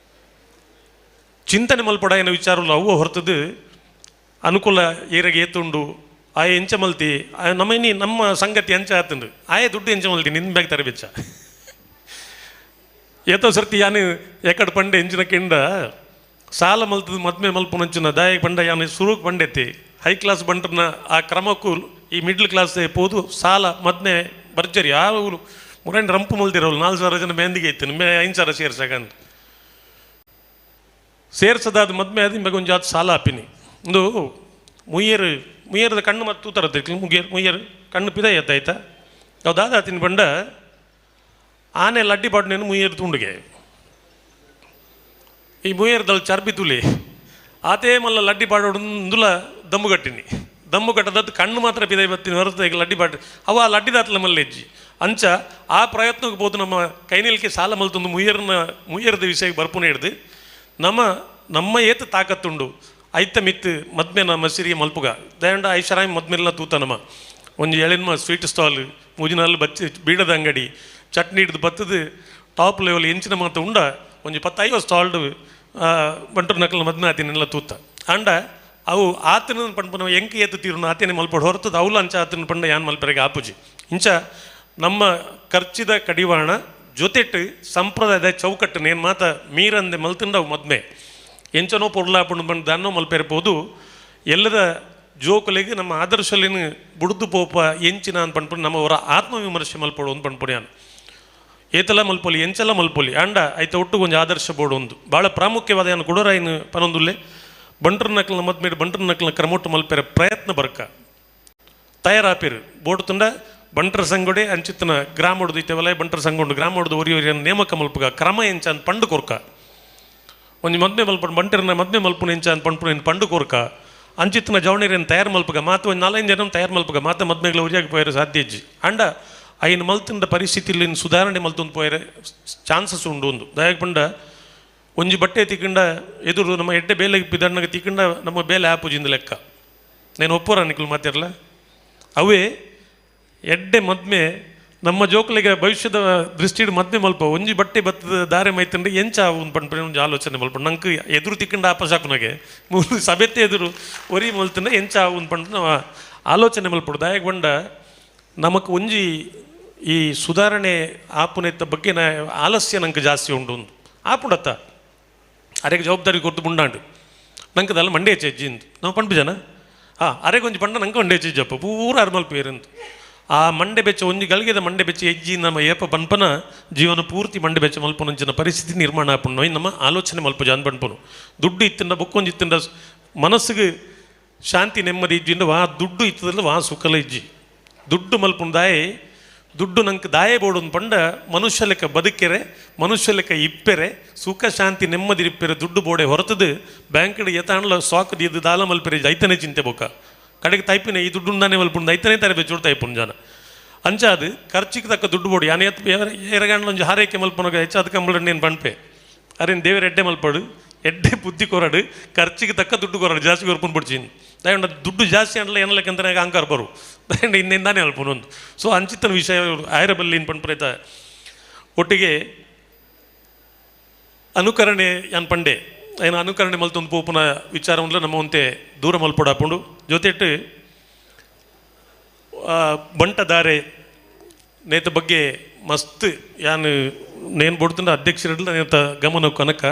ಚಿಂತನೆ ಮಲ್ಪಡ ಏನೋ ವಿಚಾರಲ್ಲ ಅವು ಹೊರತದು ಅನುಕೂಲ ಏರೆಗೆ ಏತುಂಡು ಆಯೆ ಎಂಚ ಮಲ್ತಿ ನಮ್ಮ ಇನಿ ನಮ್ಮ ಸಂಗತಿ ಎಂಚ ಆತುಂಡು ಆಯೆ ದುಡ್ಡು ಎಂಚ ಮಲ್ತಿ ನಿನ್ನ ಬ್ಯಾಗ್ ತರಬೆಚ್ಚ ಏತೋ ಸರ್ತಿ ಯಾನು ಎಕಡೆ ಪಂಡೆ ಎಂಚಿನ ಕೆಂಡ ಸಾಲ ಮಲ್ತದ ಮದ್ಮೆ ಮಲ್ಪುನಂಚಿನ ದಾಯ ಪಂಡ ಯಾನು ಸುರುಕ್ ಪಂಡೆತ್ತಿ ಹೈ ಕ್ಲಾಸ್ ಬಂಟ್ರನ ಆ ಕ್ರಮಕ್ಕೂ ಈ ಮಿಡ್ಲ್ ಕ್ಲಾಸ್ ಪೋದು ಸಾಲ ಮದ್ಮೆ ಭರ್ಜರಿ ಯಾವ ಮುರಣ್ ರಂಪು ಮಲ್ದಿರೋಲ್ಲ 4,000 ಜನ ಮೆಹಂದಿಗೆ ಇತ್ತು ಮೇ 5,000 ಸೇರ್ಸಕಂತ ಸೇರ್ಸದಾದ ಮದ್ಮೆ ಅದು ನಿಮಗೆ ಒಂದು ಜಾತಿ ಸಾಲ ಆಪಿನಿ ಒಂದು ಮುಯ್ಯರು ಮುಯ್ಯರದ ಕಣ್ಣು ಮತ್ತು ತೂತರತ್ತೆ ಮುಯ್ಯರು ಕಣ್ಣು ಪಿದ ಎತ್ತಾಯ್ತಾ ಅವು ದಾದ ತಿನ್ ಬಂಡ ಆನೆ ಲಡ್ಡಿ ಪಾಡ್ನೇನು ಮುಯ್ಯರು ತುಂಡುಗೆ ಈ ಮುಯ್ಯರದಲ್ಲಿ ಚರ್ಬಿ ತುಲಿ ಆತೇ ಮಲ್ಲ ಲಡ್ಡಿ ಪಾಡೋಡು ದಮ್ಮು ಕಟ್ಟಿನಿ ದಮ್ಮು ಕಟ್ಟದದ್ದು ಕಣ್ಣು ಮಾತ್ರ ಪಿದೈ ಬತ್ತೀನಿ ಹೊರತು ಈಗ ಲಡ್ಡಿ ಪಾಡ್ ಅವ ಆ ಲಡ್ಡಿದಾತ್ಲ ಮಲ್ಲೆಜ್ಜಿ ಅಂಚ ಆ ಪ್ರಯತ್ನಕ್ಕೆ ಹೋದು ನಮ್ಮ ಕೈನಿಲ್ಕೆ ಸಾಲ ಮಲ್ತೊಂದು ಮುಯ್ಯರದ ವಿಷಯಕ್ಕೆ ಬರ್ಪುನ ಹಿಡ್ದು ನಮ್ಮ ನಮ್ಮ ಏತು ತಾಕತ್ತುಂಡು ಐತ ಮಿತ್ತು ಮದ್ಮೆನ ಮಸಿರಿಗೆ ಮಲ್ಪುಗ ದಯಂಡ ಐಷಾರಾಮಿ ಮದ್ಮೆಲ್ಲ ತೂತ ನಮ್ಮ ಒಂಜಿ ಎಳಿನ್ಮ ಸ್ವೀಟ್ ಸ್ಟಾಲ್ ಮೂಜಿನಾಲ್ ಬಚ್ಚಿ ಬೀಡದ ಅಂಗಡಿ ಚಟ್ನಿ ಹಿಡ್ದು ಬತ್ತದು ಟಾಪ್ ಲೆವೆಲ್ ಎಂಚಿನ ಮಾತ ಉಂಡ ಒಂಜಿ 10-50 ಸ್ಟಾಲ್ಡ್ ಬಂಟರು ನಕಲು ಮದ್ಮೆ ಆತಿನೆಲ್ಲ ತೂತ ಅಂಡ ಅವು ಆತನ ಪಂಪನ ಎಂಕ್ ಏತು ತೀರುನ ಆತನೇ ಮಲ್ಪಡು ಹೊರತದ ಅವಲು ಅಂಚ ಆತನ ಪಂಡ ಯಾನ್ ಮಲ್ಪರೆಗೆ ಆಪುಜಿ. ಇಂಚ ನಮ್ಮ ಖರ್ಚಿದ ಕಡಿವಾಣ ಜೊತೆಟ್ ಸಂಪ್ರದಾಯದ ಚೌಕಟ್ಟು ನೇನು ಮಾತ ಮೀರಂದೆ ಮಲ್ತಿಂದ ಅವು ಮದ್ಮೆ ಎಂಚನೋ ಪೊರ್ಲಾಪುಂಡು ಬಂದು ದಾನ್ನೋ ಮಲ್ಪೆರ್ಬೋದು ಎಲ್ಲದ ಜೋಕುಲೆಗೆ ನಮ್ಮ ಆದರ್ಶಲಿನ ಬುಡ್ದು ಪೋಪ ಎಂಚಿನ ಅಂತ ಪಂಡ್ಪುಂಡು ನಮ್ಮ ಅವರ ಆತ್ಮವಿಮರ್ಶೆ ಮಲ್ಪಡು ಅಂತ ಪಂಡ್ಪುಡು ಯಾನ್ ಏತಲ ಮಲ್ಪೊಲಿ ಎಂಚಲ ಮಲ್ಪೊಲಿ ಅಂಡ ಐತ ಒಟ್ಟು ಒಂಜಿ ಆದರ್ಶ ಬೋಡು ಒಂದು ಭಾಳ ಪ್ರಾಮುಖ್ಯವಾದ ಏನು ಕೊಡೋರಾಯಿನ ಪನೊಂದುಲ್ಲೆ ಬಂಟ್ರ ನಕಲ್ನ ಮದ್ಮೇಲೆ ಬಂಟ್ರ ನಕಲ್ನ ಕ್ರಮೊಟ್ಟು ಮಲ್ಪೆರ ಪ್ರಯತ್ನ ಬರ್ಕ ತಯಾರಾಪಿರು ಬೋಡು ತುಂಡ ಬಂಟರ ಸಂಗೊಡೆ ಅಂಚಿತ್ತನ ಗ್ರಾಮ ಹೊಡೆದು ಇತ್ತೇವಲ್ಲ ಬಂಟರ ಸಂಗೊಂಡು ಗ್ರಾಮ ಹೊಡೆದು ಒರಿ ಒರಿಯನ್ನು ನೇಮಕ ಮಲ್ಪುಗ ಕ್ರಮ ಎಂಚ ಅಂತ ಪಂಡು ಕೊರ್ಕ ಒಂಜಿ ಮದ್ಮೆ ಮಲ್ಪಡು ಬಂಟರನ್ನ ಮದ್ಮೆ ಮಲ್ಪುನ ಎಂಚ ಅಂತ ಪಂಡ್ಪುನ ಪಂಡು ಕೊರ್ಕ ಅಂಚಿತ್ತನ ಜವಣಿರನ್ನು ತಯಾರು ಮಲ್ಪುಗ ಮಾತು ಒಂದು 4-5 ಜನ ತಯಾರು ಮಲ್ಪುಗ ಮಾತ ಮದ್ಮೆಗಳ ಉರಿಯಾಗಿ ಪೋಯರೆ ಸಾಧ್ಯ ಇಜ್ಜಿ ಅಂಡ ಐನು ಮಲ್ತಿಂದ ಪರಿಸ್ಥಿತಿಯಲ್ಲಿ ಸುಧಾರಣೆ ಮಲ್ತೊಂದು ಪೋಯರೆ ಚಾನ್ಸಸ್ ಉಂಡು ಒಂದು ದಯಾಗ ಪಂಡ ಒಂಜಿ ಬಟ್ಟೆ ತಿಕ್ಕಂಡ ಎದುರು ನಮ್ಮ ಎಡ್ಡೆ ಬೇಲೆ ಪಿದಣ್ಣಗೆ ತಿಕ್ಕಂಡ ನಮ್ಮ ಬೇಲೆ ಆಪುಜಿಂದ ಲೆಕ್ಕ నేను ಒಪ್ಪೋರ ನಿಕ್ಕಲು ಮಾತಿರಲ್ಲ ಅವೇ ಎಡ್ಡೆ ಮದ್ಮೆ ನಮ್ಮ ಜೋಕುಲಿಗೆ ಭವಿಷ್ಯದ ದೃಷ್ಟಿಡ್ ಮದ್ಮೆ ಮಲ್ಪ ಒಂಜಿ ಬಟ್ಟೆ ಬತ್ತದ ದಾರೆ ಮೈತಂದ್ರೆ ಎಂಚ ಒಂದು ಪಂಡ್ಪುನ ಒಂಜಿ ಆಲೋಚನೆ ಮಲ್ಪ ನಂಗೆ ಎದುರು ತಿಕ್ಕಂಡ ಆಪಸಾಕುನಗೆ ಮೂರು ಸಭೆತೆ ಎದುರು ಒರಿ ಮಲ್ತಂದ್ರೆ ಎಂಚ ಒಂದು ಪಂಡ ನಾವು ಆಲೋಚನೆ ಮಲ್ಪಡು ದಾಯಕ ಬಂಡ ನಮಕ್ ಒಂಜಿ ಈ ಸುಧಾರಣೆ ಆಪುನೆತ್ತ ಬಗ್ಗೆ ನಾ ಆಲಸ್ಯ ನಂಗೆ ಜಾಸ್ತಿ ಉಂಡು ಒಂದು ಆಪುಂಡತ್ತ ಅರೆಗೆ ಜವಾಬ್ದಾರಿ ಕೊರ್ತು ಮುಂಡಾಂಡು ನಂಕದಲ್ಲ ಮಂಡೆ ಹೆಚ್ಚಿಂದು ನಾವು ಪಂಡ್ಪು ಜನ ಹಾಂ ಅರೆಗೆ ಒಂಜಿ ಪಂಡ ನಂಗೆ ಮಂಡೆ ಹೆಚ್ಚಿಜ್ಜಪ್ಪ ಪೂರ ಅರ್ಮಲ್ ಪೇರಂತ ಆ ಮಂಡೆ ಬೆಚ್ಚ ಒಂಜಿ ಗಳಿಗೆದ ಮಂಡೆ ಬೆಚ್ಚ ಹೆಜ್ಜಿ ನಮ್ಮ ಏಪ ಪನ್ಪನ ಜೀವನ ಪೂರ್ತಿ ಮಂಡೆ ಬೆಚ್ಚ ಮಲ್ಪನಂಚಿನ ಪರಿಸ್ಥಿತಿ ನಿರ್ಮಾಣ ಆಪುಂಡು ನಮ್ಮ ಆಲೋಚನೆ ಮಲ್ಪ ಜಾನ್ ಪನ್ಪನು ದುಡ್ಡು ಇತ್ತಿಂದ ಬೊಕ್ಕೊಂಜಿ ಇತ್ತಿಂದ ಮನಸ್ಸಿಗೆ ಶಾಂತಿ ನೆಮ್ಮದಿ ಇಜ್ಜಿಂದ ವಾ ದುಡ್ಡು ಇತ್ತದಲ್ಲ ವಾ ಸುಖಲ ಇಜ್ಜಿ ದುಡ್ಡು ಮಲ್ಪುಂಡು ದಾಯೆ ದುಡ್ಡು ನಂಗೆ ದಾಯೆ ಬೋಡೊಂದು ಪಂಡ ಮನುಷ್ಯ ಲೆಕ್ಕ ಬದುಕೆರೆ ಮನುಷ್ಯ ಲೆಕ್ಕ ಇಪ್ಪೆರೆ ಸುಖ ಶಾಂತಿ ನೆಮ್ಮದಿ ಇಪ್ಪೆರೆ ದುಡ್ಡು ಬೋಡೆ ಹೊರತದು ಬ್ಯಾಂಕ್ಡ್ ಎತಾಂಡ್ಲ ಸಾಕು ಇದು ದಾಲ ಮಲ್ಪೆರೆ ಐತನೇ ಚಿಂತೆ ಬೊಕ್ಕ ಕಡೆಗೆ ತೈಪಿನ ಈ ದುಡ್ಡು ನಾನೇ ಮಲ್ಪುಂಡು ಐತನೇ ತಾರೆ ಬೆಚ್ಚೋಡು ತೈಪುಂಡು ಜನ ಅಂಚಾದು ಖರ್ಚಿಗೆ ತಕ್ಕ ದುಡ್ಡು ಬೋಡು ಯಾನೆ ಎರಗಂಡ್ಲ ಒಂಜಿ ಹಾರೈಕೆ ಮಲ್ಪನಗ ಹೆಚ್ಚಾದ ಕಂಬಳ నేను ಪಂಪೆ ಅರೇನು ದೇವರ ಎಡ್ಡೆ ಮಲ್ಪಡು ಎಡ್ಡೆ ಬುದ್ಧಿ ಕೊರಡು ಖರ್ಚಿಗೆ ತಕ್ಕ ದುಡ್ಡು ಕೊರಡು ಜಾಸ್ತಿ ಕೊರ್ಪುಂಡು ಬಿಡ್ತೀನಿ ದಯಂಡ ದುಡ್ಡು ಜಾಸ್ತಿ ಅಂಡ್ಲ ಏನಲಕ್ಕಂತ ಅಹಂಕಾರ ಬರು ದಯಂಡ ಇನ್ನಿಂದಾನೆ ಅಲ್ಪುನು ಒಂದು ಸೊ ಅಂಚಿತನ ವಿಷಯ ಆಯರಬಲ್ಲಿ ಇನ್ ಪಂಡ್ಪ್ರೇತ ಒಟ್ಟಿಗೆ ಅನುಕರಣೆ ಯಾನ್ ಪಂಡೆ ಏನು ಅನುಕರಣೆ ಮಲ್ತೊಂದು ಪೋಪುನ ವಿಚಾರವನ್ನ ನಮ್ಮ ಒಂತೆ ದೂರ ಮಲ್ಪೊಡಾಪುಂಡು ಜೊತೆಟ್ಟು ಬಂಟದಾರೆ ನೇತ ಬಗ್ಗೆ ಮಸ್ತ್ ಯಾನು ನೇನು ಬೊಡ್ತುಂಡ ಅಧ್ಯಕ್ಷರಿಡ್ಲ ನೇತ ಗಮನ ಕನಕ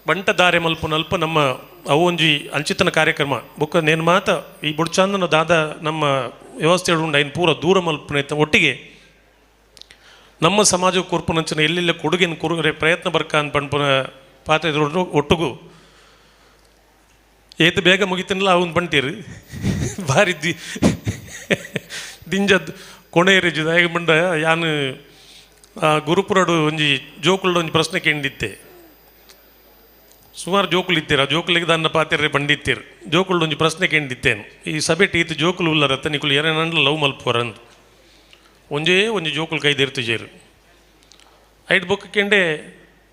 ಬಂಟದಾರೆ ಮಲ್ಪುನಲ್ಪ ನಮ್ಮ ಅವು ಒಂಜಿ ಅಂಚಿತನ ಕಾರ್ಯಕ್ರಮ ಬೊಕ್ಕ ನೇನು ಮಾತ ಈ ಬುಡ್ಚಾಂದನ ದಾದ ನಮ್ಮ ವ್ಯವಸ್ಥೆ ಉಂಡು ಐನು ಪೂರ ದೂರ ಮಲ್ಪುನೇತ ಒಟ್ಟಿಗೆ ನಮ್ಮ ಸಮಾಜ ಕೊರ್ಪುನಂಚಿನ ಎಲ್ಲೆಲ್ಲ ಕೊಡುಗೆನ ಕೊರುಗರೆ ಪ್ರಯತ್ನ ಬರ್ಕ ಅಂತ ಪಂಡ್ಪುನ ಪಾತ್ರ ಒಟ್ಟುಗು ಏತು ಬೇಗ ಮುಗಿತನಲ್ಲ ಅವನು ಬಂತೀರಿ ಭಾರಿ ದಿಂಜದ್ ಕೊಣೆರಿಜು ದಾಯಗ ಬಂಡ ಯಾನು ಗುರುಪುರಡು ಒಂಜಿ ಜೋಕುಲ್ಡು ಒಂಜಿ ಪ್ರಶ್ನೆ ಕೇಂದಿತ್ತೆ ಸುಮಾರು ಜೋಕುಲು ಇತ್ತೀರ ಜೋಕುಲಿಗೆ ದಾನ್ನ ಪಾತಿರ್ರೆ ಬಂದಿತ್ತೀರು ಜೋಕುಲ್ಡು ಒಂಜಿ ಪ್ರಶ್ನೆ ಕೇಂದಿತ್ತೇನು ಈ ಸಭೆ ಟೀತು ಜೋಕುಲು ಉಲ್ಲರತ್ತ ನಿಕುಲು ಎರನಂಡ್ಲ ಲವ್ ಮಲ್ಪುವರಂದು ಒಂಜೇ ಒಂಜಿ ಜೋಕುಲು ಕೈದಿರ್ತು ಜೇರು ಐಟ್ ಬೊಕ್ಕ ಕೇಂಡೆ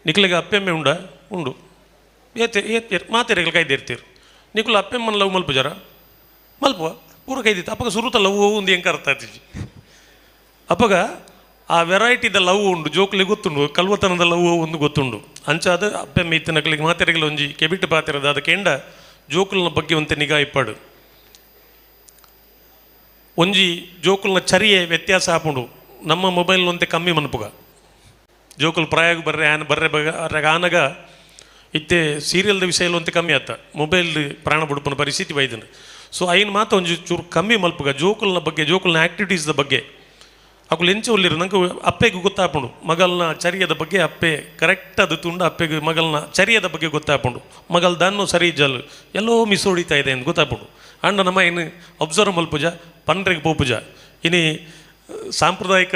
ನಿಕ್ಲಿಗೆ ಅಪ್ಪೆಮ್ಮೆ ಉಂಡ ಉಂಡು ಏತೆ ಏತ್ತೀರು ಮಾತೆರೆಗಳು ಕೈದಿರ್ತೀರು ನಿಕುಲು ಅಪ್ಪೆಮ್ಮನ ಲವ್ ಮಲ್ಪು ಜರ ಮಲ್ಪುವ ಪೂರ ಕೈದಿತ್ತು ಅಪ್ಪಗ ಸುರುತ ಲವ್ ಒಂದು ಹೆಂಗೆ ಅರ್ಥ ಆತಿಜಿ ಅಪ್ಪಗ ಆ ವೆರೈಟಿದ ಲವ್ ಉಂಡು ಜೋಕುಲಿಗೆ ಗೊತ್ತುಂಡು ಕಲ್ವತನದ ಲವ್ ಒಂದು ಗೊತ್ತುಂಡು ಅಂಚಾದ ಅಪ್ಪೆಮ್ಮೆ ಇತ್ತಿನಕಲಿಗೆ ಮಾತೆರೆಗಳು ಒಂಜಿ ಕೆಬಿಟ್ಟು ಪಾತಿರದ ಅದ ಕೆಂಡ ಜೋಕುಲ್ನ ಬಗ್ಗೆ ಒಂತೆ ನಿಗಾ ಇಪ್ಪಾಡು ಒಂಜಿ ಜೋಕುಲ್ನ ಚರಿಯೆ ವ್ಯತ್ಯಾಸ ಆಪುಂಡು ನಮ್ಮ ಮೊಬೈಲ್ ಒಂತೆ ಕಮ್ಮಿ ಮನ್ಪುಗ ಜೋಕುಲ್ ಪ್ರಾಯಗ್ ಬರ್ರೆ ಆನ ಬರ್ರೆ ಬಗ ಆನಗ ಇತ್ತೆ ಸೀರಿಯಲ್ದ ವಿಷಯ ಒಂತೆ ಕಮ್ಮಿ ಆತ ಮೊಬೈಲ್ ಪ್ರಾಣ ಬುಡುಪನ ಪರಿಸ್ಥಿತಿ ಬೈದನು ಸೊ ಐನ್ ಮಾತ ಒಂಜಿ ಚೂರು ಕಮ್ಮಿ ಮಲ್ಪುಗ ಜೋಕುಲ್ನ ಬಗ್ಗೆ ಜೋಕುಲ್ನ ಆ್ಯಕ್ಟಿವಿಟೀಸ್ದ ಬಗ್ಗೆ ಅಕುಲು ಎಂಚ ಉಲ್ಲಿರು ನಂಗೆ ಅಪ್ಪೆಗೆ ಗೊತ್ತಾಪುಂಡು ಮಗಲ್ನ ಚರಿಯದ ಬಗ್ಗೆ ಅಪ್ಪೆ ಕರೆಕ್ಟ್ ಅದು ತುಂಡು ಅಪ್ಪೆಗೆ ಮಗಲ್ನ ಚರಿಯದ ಬಗ್ಗೆ ಗೊತ್ತಾಪುಂಡು ಮಗಲ್ ದಾನ್ನು ಸರಿ ಜಲ್ ಎಲ್ಲೋ ಮಿಸ್ ಹೊಡಿತಾ ಇದೆ ಅಂತ ಗೊತ್ತಾಪುಂಡು ಅಂಡ ನಮ್ಮ ಏನು ಅಬ್ಸರ್ವ್ ಮಲ್ಪುಜ ಪನ್ರೆಗೆ ಪೋಪುಜ ಇನಿ ಸಾಂಪ್ರದಾಯಿಕ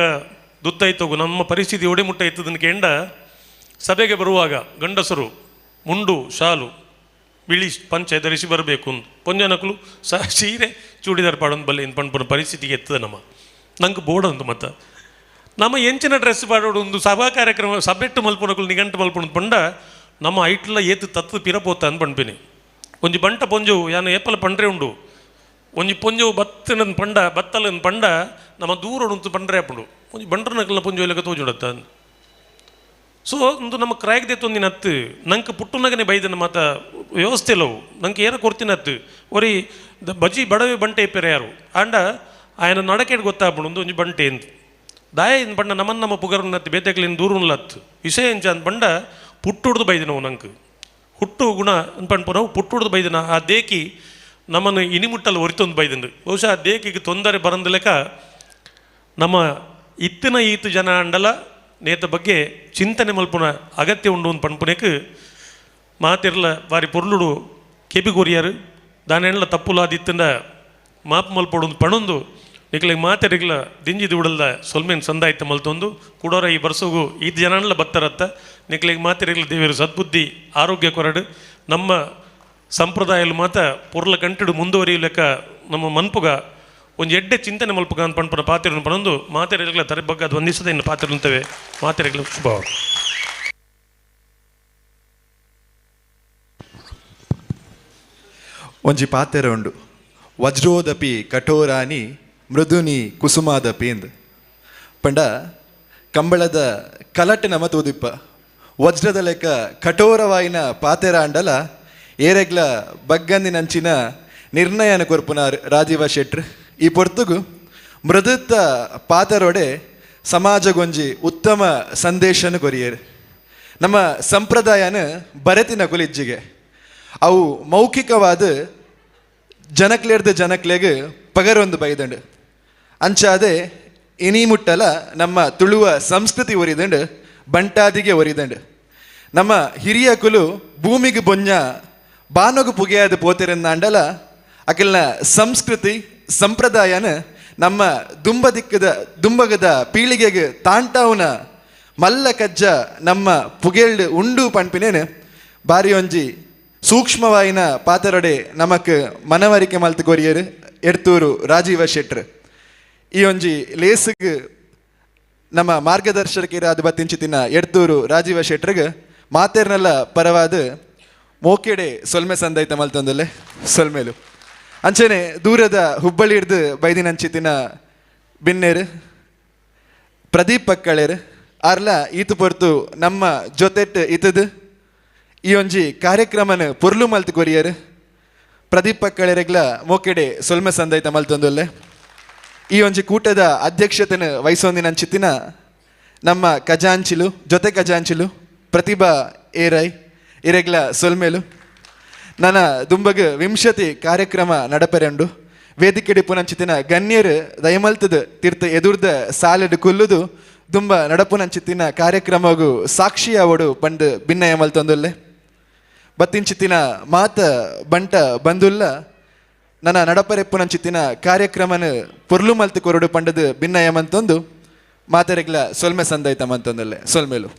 ದುತ್ತೈತೋಗು ನಮ್ಮ ಪರಿಸ್ಥಿತಿ ಒಡೆಮುಟ್ಟ ಇತ್ತದನ್ನು ಕೇಂಡ ಸಭೆಗೆ ಬರುವಾಗ ಗಂಡಸರು ಮುಂಡು ಶಾಲು ಬಿಳಿ ಪಂಚೆ ಧರಿಸಿ ಬರಬೇಕು ಅಂದು ಪೊಂಜನಕಲು ಸ ಸೀರೆ ಚೂಡಿದಾರ್ ಪಾಡೊಂದು ಬಲ್ಲೆ ಇನ್ನು ಪಣ್ಪುನ ಪರಿಸ್ಥಿತಿಗೆ ಎತ್ತದ ನಮ್ಮ ನಂಗೆ ಬೋಡಂದು ಮತ್ತು ನಮ್ಮ ಎಂಚಿನ ಡ್ರೆಸ್ ಪಾಡೋಡು ಒಂದು ಸಭಾ ಕಾರ್ಯಕ್ರಮ ಸಭೆಟ್ಟು ಮಲ್ಪುನಕುಲು ನಿಗಂಟು ಮಲ್ಪುನ ಪಂಡ ನಮ್ಮ ಐಟ್ಲ ಏತು ತತ್ತು ಪಿರಪೋತ ಅಂದ್ ಪಣ್ಪಿನಿ ಒಂಜಿ ಬಂಟ ಪೊಂಜು ಯಾನು ಏಪಲ ಪಂಡ್ರೆ ಉಂಡು ಒಂಜಿ ಪೊಂಜವು ಬತ್ತಿನ ಪಂಡ ಬತ್ತಲನ್ ಪಂಡ ನಮ್ಮ ದೂರ ಉಂತು ಪಂಡ್ರೆ ಅಪ್ಪುಂಡು ಒಂಜಿ ಬಂಡ್ರನಕಲ್ನ ಪೊಂಜವು ಲೆಕ್ಕ ತೋಜುಡತ್ತ. ಸೊ ಒಂದು ನಮ್ಮ ಕ್ರಾಯಕ್ ತೊಂದಿನ ಹತ್ತು ನಂಗೆ ಪುಟ್ಟುನಗನೆ ಬೈದನ ಮಾತ ವ್ಯವಸ್ಥೆ ಇಲ್ಲವು ನಂಗೆ ಏರ ಕೊರ್ತಿನ ಹತ್ತು ಒರಿ ಬಜಿ ಬಡವೆ ಬಂಟೆ ಇಪ್ಪೆರೆ ಯಾರು ಆಂಡ ಆಯನ ನಡಕೆಡ್ ಗೊತ್ತಾಪುಂಡು ಒಂದು ಒಂಜಿ ಬಂಟೆ ಎಂದು ದಾಯ ಇನ್ ಪಂಡ ನಮ್ಮನ್ನ ನಮ್ಮ ಪುಗರ್ನತ್ತು ಬೇತೆಕ್ಲಿನ ದೂರುನ್ಲತ್ತು ವಿಷಯ ಎಂಚ ಅಂದ್ ಪಂಡ ಪುಟ್ಟುಡ್ದು ಬೈದಿನವು ನಂಗೆ ಹುಟ್ಟು ಗುಣ ಅನ್ಪಂಡು ಪುಟ್ಟುಡ್ದು ಬೈದಿನ ಆ ದೇಕಿ ನಮ್ಮನ್ನು ಇನಿಮುಟ್ಟಲ್ಲಿ ಒರಿತೊಂದು ಬೈದಂಡು. ಬಹುಶಃ ಆ ದೇಕಿಗೆ ತೊಂದರೆ ಬರಂದ ಲೆಕ್ಕ ನಮ್ಮ ಇತ್ತಿನ ಈತು ಜನ ಅಂಡಲ ನೇತ ಬಗ್ಗೆ ಚಿಂತನೆ ಮಲ್ಪುನ ಅಗತ್ಯ ಉಂಡು ಒಂದು ಪನ್ಪುನೆಕ್ ಮಾತಿರ್ಲ ಬಾರಿ ಪೊರ್ಲುಡು ಕೆಬಿ ಕೊರಿಯಾರು ದಾನೆಲ್ಲ ತಪ್ಪುಲಾದಿತ್ತಂಡ ಮಾಪು ಮಲ್ಪೊಡು ಒಂದು ಪಣೊಂದು ನಿಕ್ಲಿಗೆ ಮಾತೆರಿಗ್ಲ ದಿಂಜಿದು ಉಡಲ್ದ ಸೊಲ್ಮೇನ್ ಸಂದಾಯ್ತ ಮಲ್ತೊಂದು ಕುಡೋರ ಈ ಬರ್ಸೋಗು ಈ ಜನಲ್ಲ ಬತ್ತರತ್ತ ನಿಕ್ಲಿಗೆ ಮಾತೆರಿಗ್ಲ ದೇವರು ಸದ್ಬುದ್ಧಿ ಆರೋಗ್ಯ ಕೊರಡು ನಮ್ಮ ಸಂಪ್ರದಾಯಲು ಮಾತ ಪೊರ್ಲ ಕಂಟಿಡು ಮುಂದುವರಿಯಲೆಕ್ಕ ನಮ್ಮ ಮನ್ಪುಗ ಒಂದು ಎಡ್ಡೆ ಚಿಂತನೆ ಮಲ್ಪುಗ ಅಂತ ಪಣ್ಪುನ ಪಾತಿರನ್ನು ಪಣೊಂದು ಮಾತೆರಿಗ್ಲ ತರಬಗ್ಗ ಅದು ವಂದಿಸದೆ ಇನ್ನು ಪಾತಿರುಂತವೆ ಮಾತೆರಿಗ್ಲ ಶುಭ. ಒಂಜಿ ಪಾತೆರ ಉಂಡು ವಜ್ರೋದಪಿ ಕಠೋರಾನಿ ಮೃದುನಿ ಕುಸುಮಾದಪಿ ಎಂದ್ ಪಂಡ ಕಂಬಳದ ಕಲಟೆ ನಮ ತೂದಿಪ್ಪ ವಜ್ರದ ಲೆಕ್ಕ ಕಠೋರವಾಯಿನ ಪಾತೆರ ಅಂಡಲ ಏರೆಗ್ಲ ಬಗ್ಗಂದಿನಂಚಿನ ನಿರ್ಣಯನ ಕೊರ್ಪುನ ರಾಜೀವ ಶೆಟ್ರ್ ಈ ಪೊರ್ತುಗು ಮೃದುತ್ತ ಪಾತೆರೋಡೆ ಸಮಾಜಗೊಂಜಿ ಉತ್ತಮ ಸಂದೇಶನ ಕೊರಿಯರು. ನಮ್ಮ ಸಂಪ್ರದಾಯನ ಬರೆತಿನ ಕುಲಿಜ್ಜಿಗೆ ಅವು ಮೌಖಿಕವಾದ ಜನಕ್ಲೇರ್ದ ಜನಕ್ಲೆಗ್ ಪಗರೊಂದು ಬೈದಂಡು ಅಂಚಾದೆ ಇನಿ ಮುಟ್ಟಲ ನಮ್ಮ ತುಳುವ ಸಂಸ್ಕೃತಿ ಒರಿದಂಡು ಬಂಟಾದಿಗೆ ಒರಿದಂಡು. ನಮ್ಮ ಹಿರಿಯ ಕುಲು ಭೂಮಿಗೆ ಬೊಂಜ ಬಾನೊಗು ಪುಗೆಯಾದ ಪೋತೆರೆಂದಾಂಡಲ ಅಕಲ್ನ ಸಂಸ್ಕೃತಿ ಸಂಪ್ರದಾಯನ ನಮ್ಮ ದುಂಬದಿಕ್ಕದ ದುಂಬಗದ ಪೀಳಿಗೆಗೆ ತಾಂಟಾವುನ ಮಲ್ಲ ಕಜ್ಜ ನಮ್ಮ ಪುಗೆಲ್ಡ್ ಉಂಡು ಪಣ್ಪಿನೇನು ಬಾರಿ ಒಂಜಿ ಸೂಕ್ಷ್ಮವಾಯಿನ ಪಾತರೊಡೆ ನಮಕ್ ಮನವರಿಕೆ ಮಲ್ತು ಕೊರಿಯರು ಎಡ್ತೂರು ರಾಜೀವ ಶೆಟ್ರ್. ಈ ಒಂಜಿ ಲೇಸುಗ್ ನಮ್ಮ ಮಾರ್ಗದರ್ಶಕರಾದ ಬತ್ತಿಂಚಿತಿನ ಎಡ್ತೂರು ರಾಜೀವ ಶೆಟ್ರಿಗೆ ಮಾತೇರ್ನೆಲ್ಲ ಪರವಾದ ಮೋಕೆಡೆ ಸೊಲ್ಮೆ ಸಂದೈತ ಮಲ್ತೊಂದಲ್ಲೇ ಸೊಲ್ಮೇಲು. ಅಂಚನೆ ದೂರದ ಹುಬ್ಬಳ್ಳಿ ಹಿಡ್ದು ಬೈದಿನಂಚಿತಿನ ಬಿನ್ನೇರು ಪ್ರದೀಪ್ ಪಕ್ಕಳೇರು ಆರ್ಲ ಈತು ಪೊರ್ತು ನಮ್ಮ ಜೊತೆಟ್ ಇತದು ಈ ಒಂಜಿ ಕಾರ್ಯಕ್ರಮನ ಪೊರ್ಲು ಮಲ್ತು ಕೊರಿಯರು ಪ್ರದೀಪ್ ಪಕ್ಕಳೇರೆಗ್ಲ ಮೋಕೆಡೆ ಸೊಲ್ಮೆ ಸಂದೈತ ಮಲ್ತೊಂದಲ್ಲೇ. ಈ ಒಂಜಿ ಕೂಟದ ಅಧ್ಯಕ್ಷತೆನ ವಹಿಸೊಂದಿನಂಚಿತ್ತಿನ ನಮ್ಮ ಖಜಾಂಚಿಲು ಜೊತೆ ಖಜಾಂಚಿಲು ಪ್ರತಿಭಾ ಏರೈ ಇರೆಗ್ಲ ಸೊಲ್ಮೇಲು. ನನ್ನ ದುಂಬಗ್ ವಿಂಶತಿ ಕಾರ್ಯಕ್ರಮ ನಡಪೆರೆಂಡು ವೇದಿಕೆ ಪುನಂಚಿತ್ತಿನ ಗಣ್ಯರು ದಯಮಲ್ತದ ತೀರ್ಥ ಎದುರ್ದ ಸಾಲೆಡ್ ಕುಲ್ಲುದು ದುಂಬ ನಡಪುನಂಚಿತ್ತಿನ ಕಾರ್ಯಕ್ರಮಗೂ ಸಾಕ್ಷಿಯಾವಡು ಪಂಡ್ ಭಿನ್ನಯ ಮಲ್ತೊಂದುಲ್ಲೆ. ಬತ್ತಿಂಚಿತ್ತಿನ ಮಾತ ಬಂಟ ಬಂದುಲ್ಲ ನನ್ನ ನಡಪರೆಪ್ಪುನಂಚಿತ್ತಿನ ಕಾರ್ಯಕ್ರಮನ ಪೊರ್ಲು ಮಲ್ತು ಕೊರಡು ಪಂಡದು ಭಿನ್ನಯ ಮಂತೊಂದು ಮಾತೆರೆಗ್ಲ ಸೊಲ್ಮೆ ಸಂದೈತ ಮಂತೊಂದುಲ್ಲೆ ಸೊಲ್ಮೇಲು.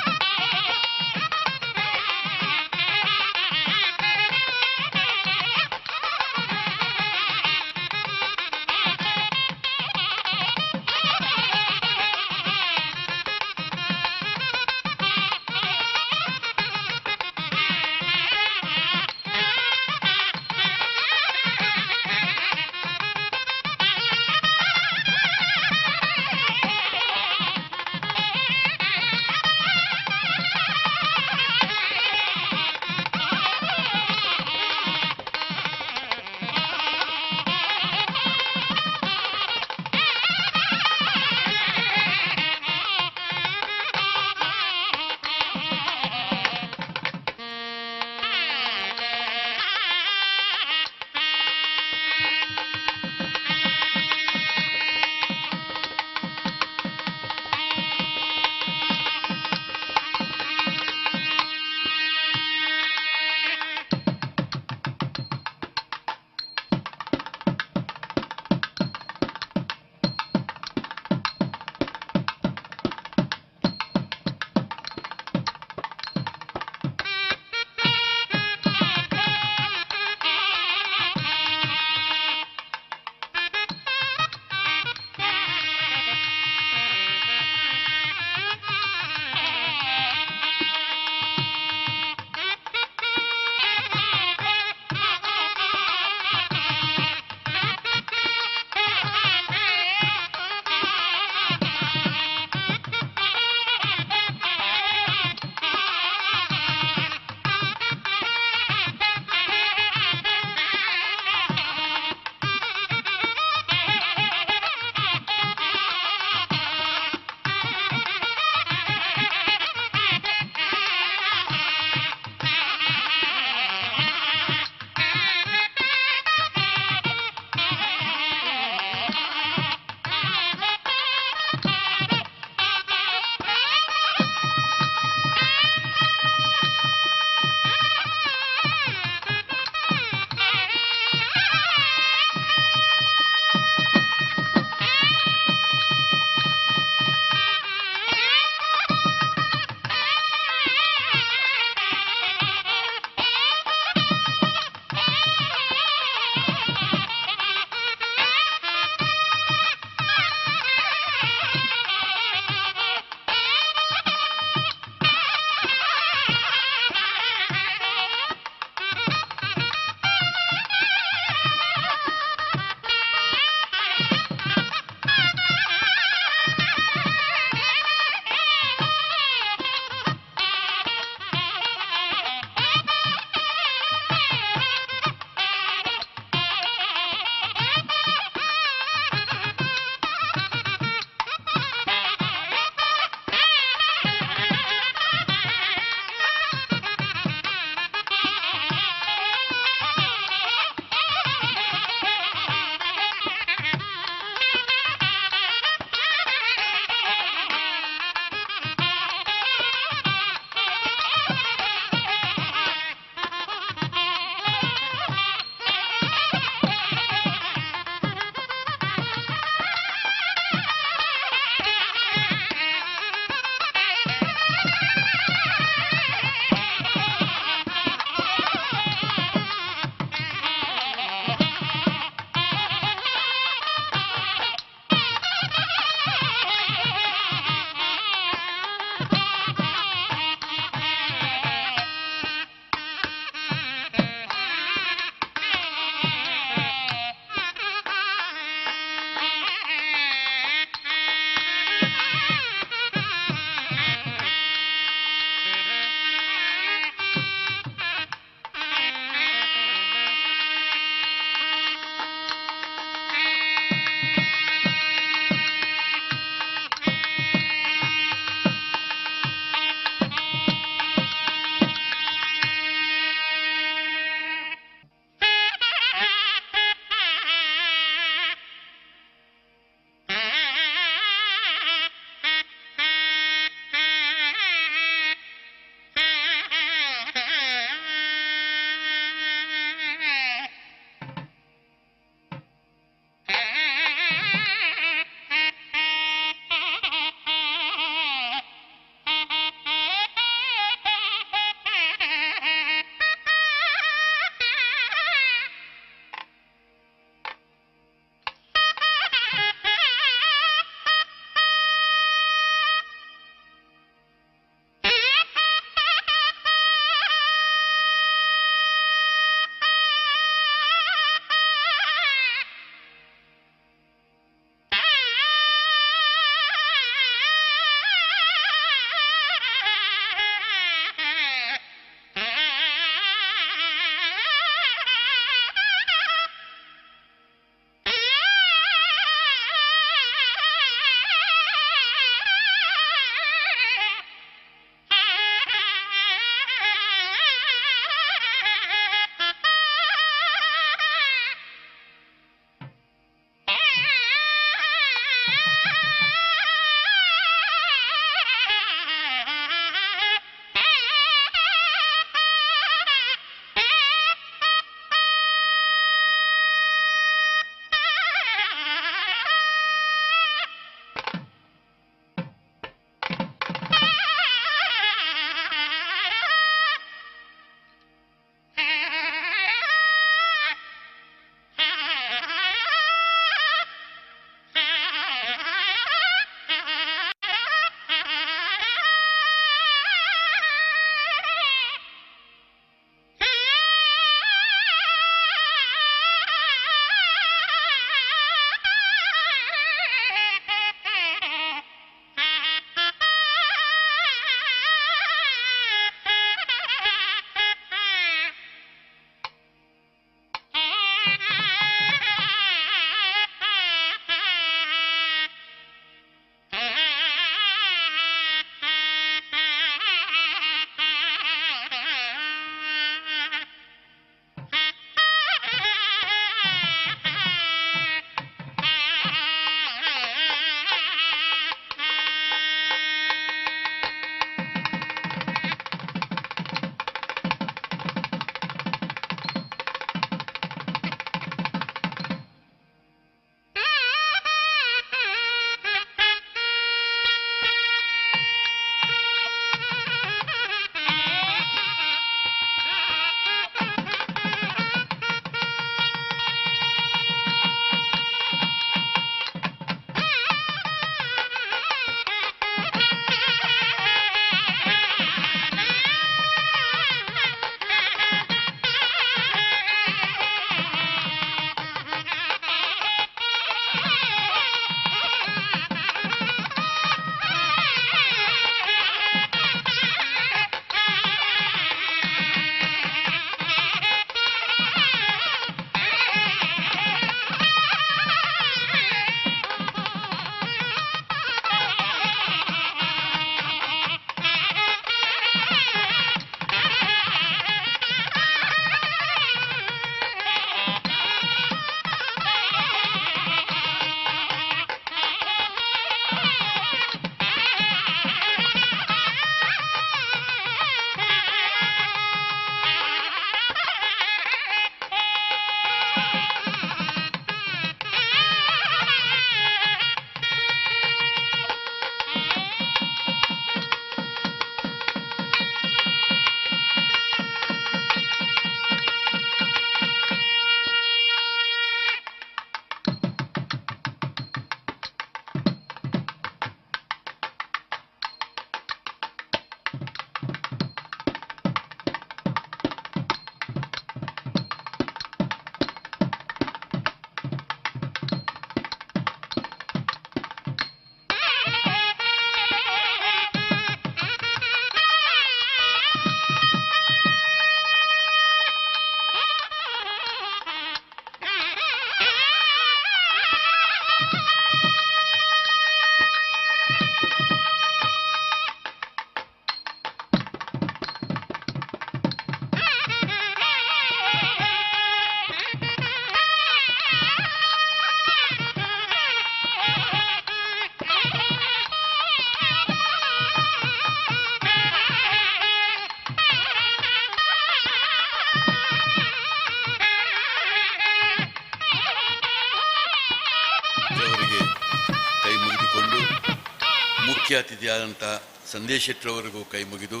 ಮುಖ್ಯ ಅತಿಥಿಯಾದಂಥ ಸಂದೇಶ್ ಶೆಟ್ಟರವರಿಗೂ ಕೈ ಮುಗಿದು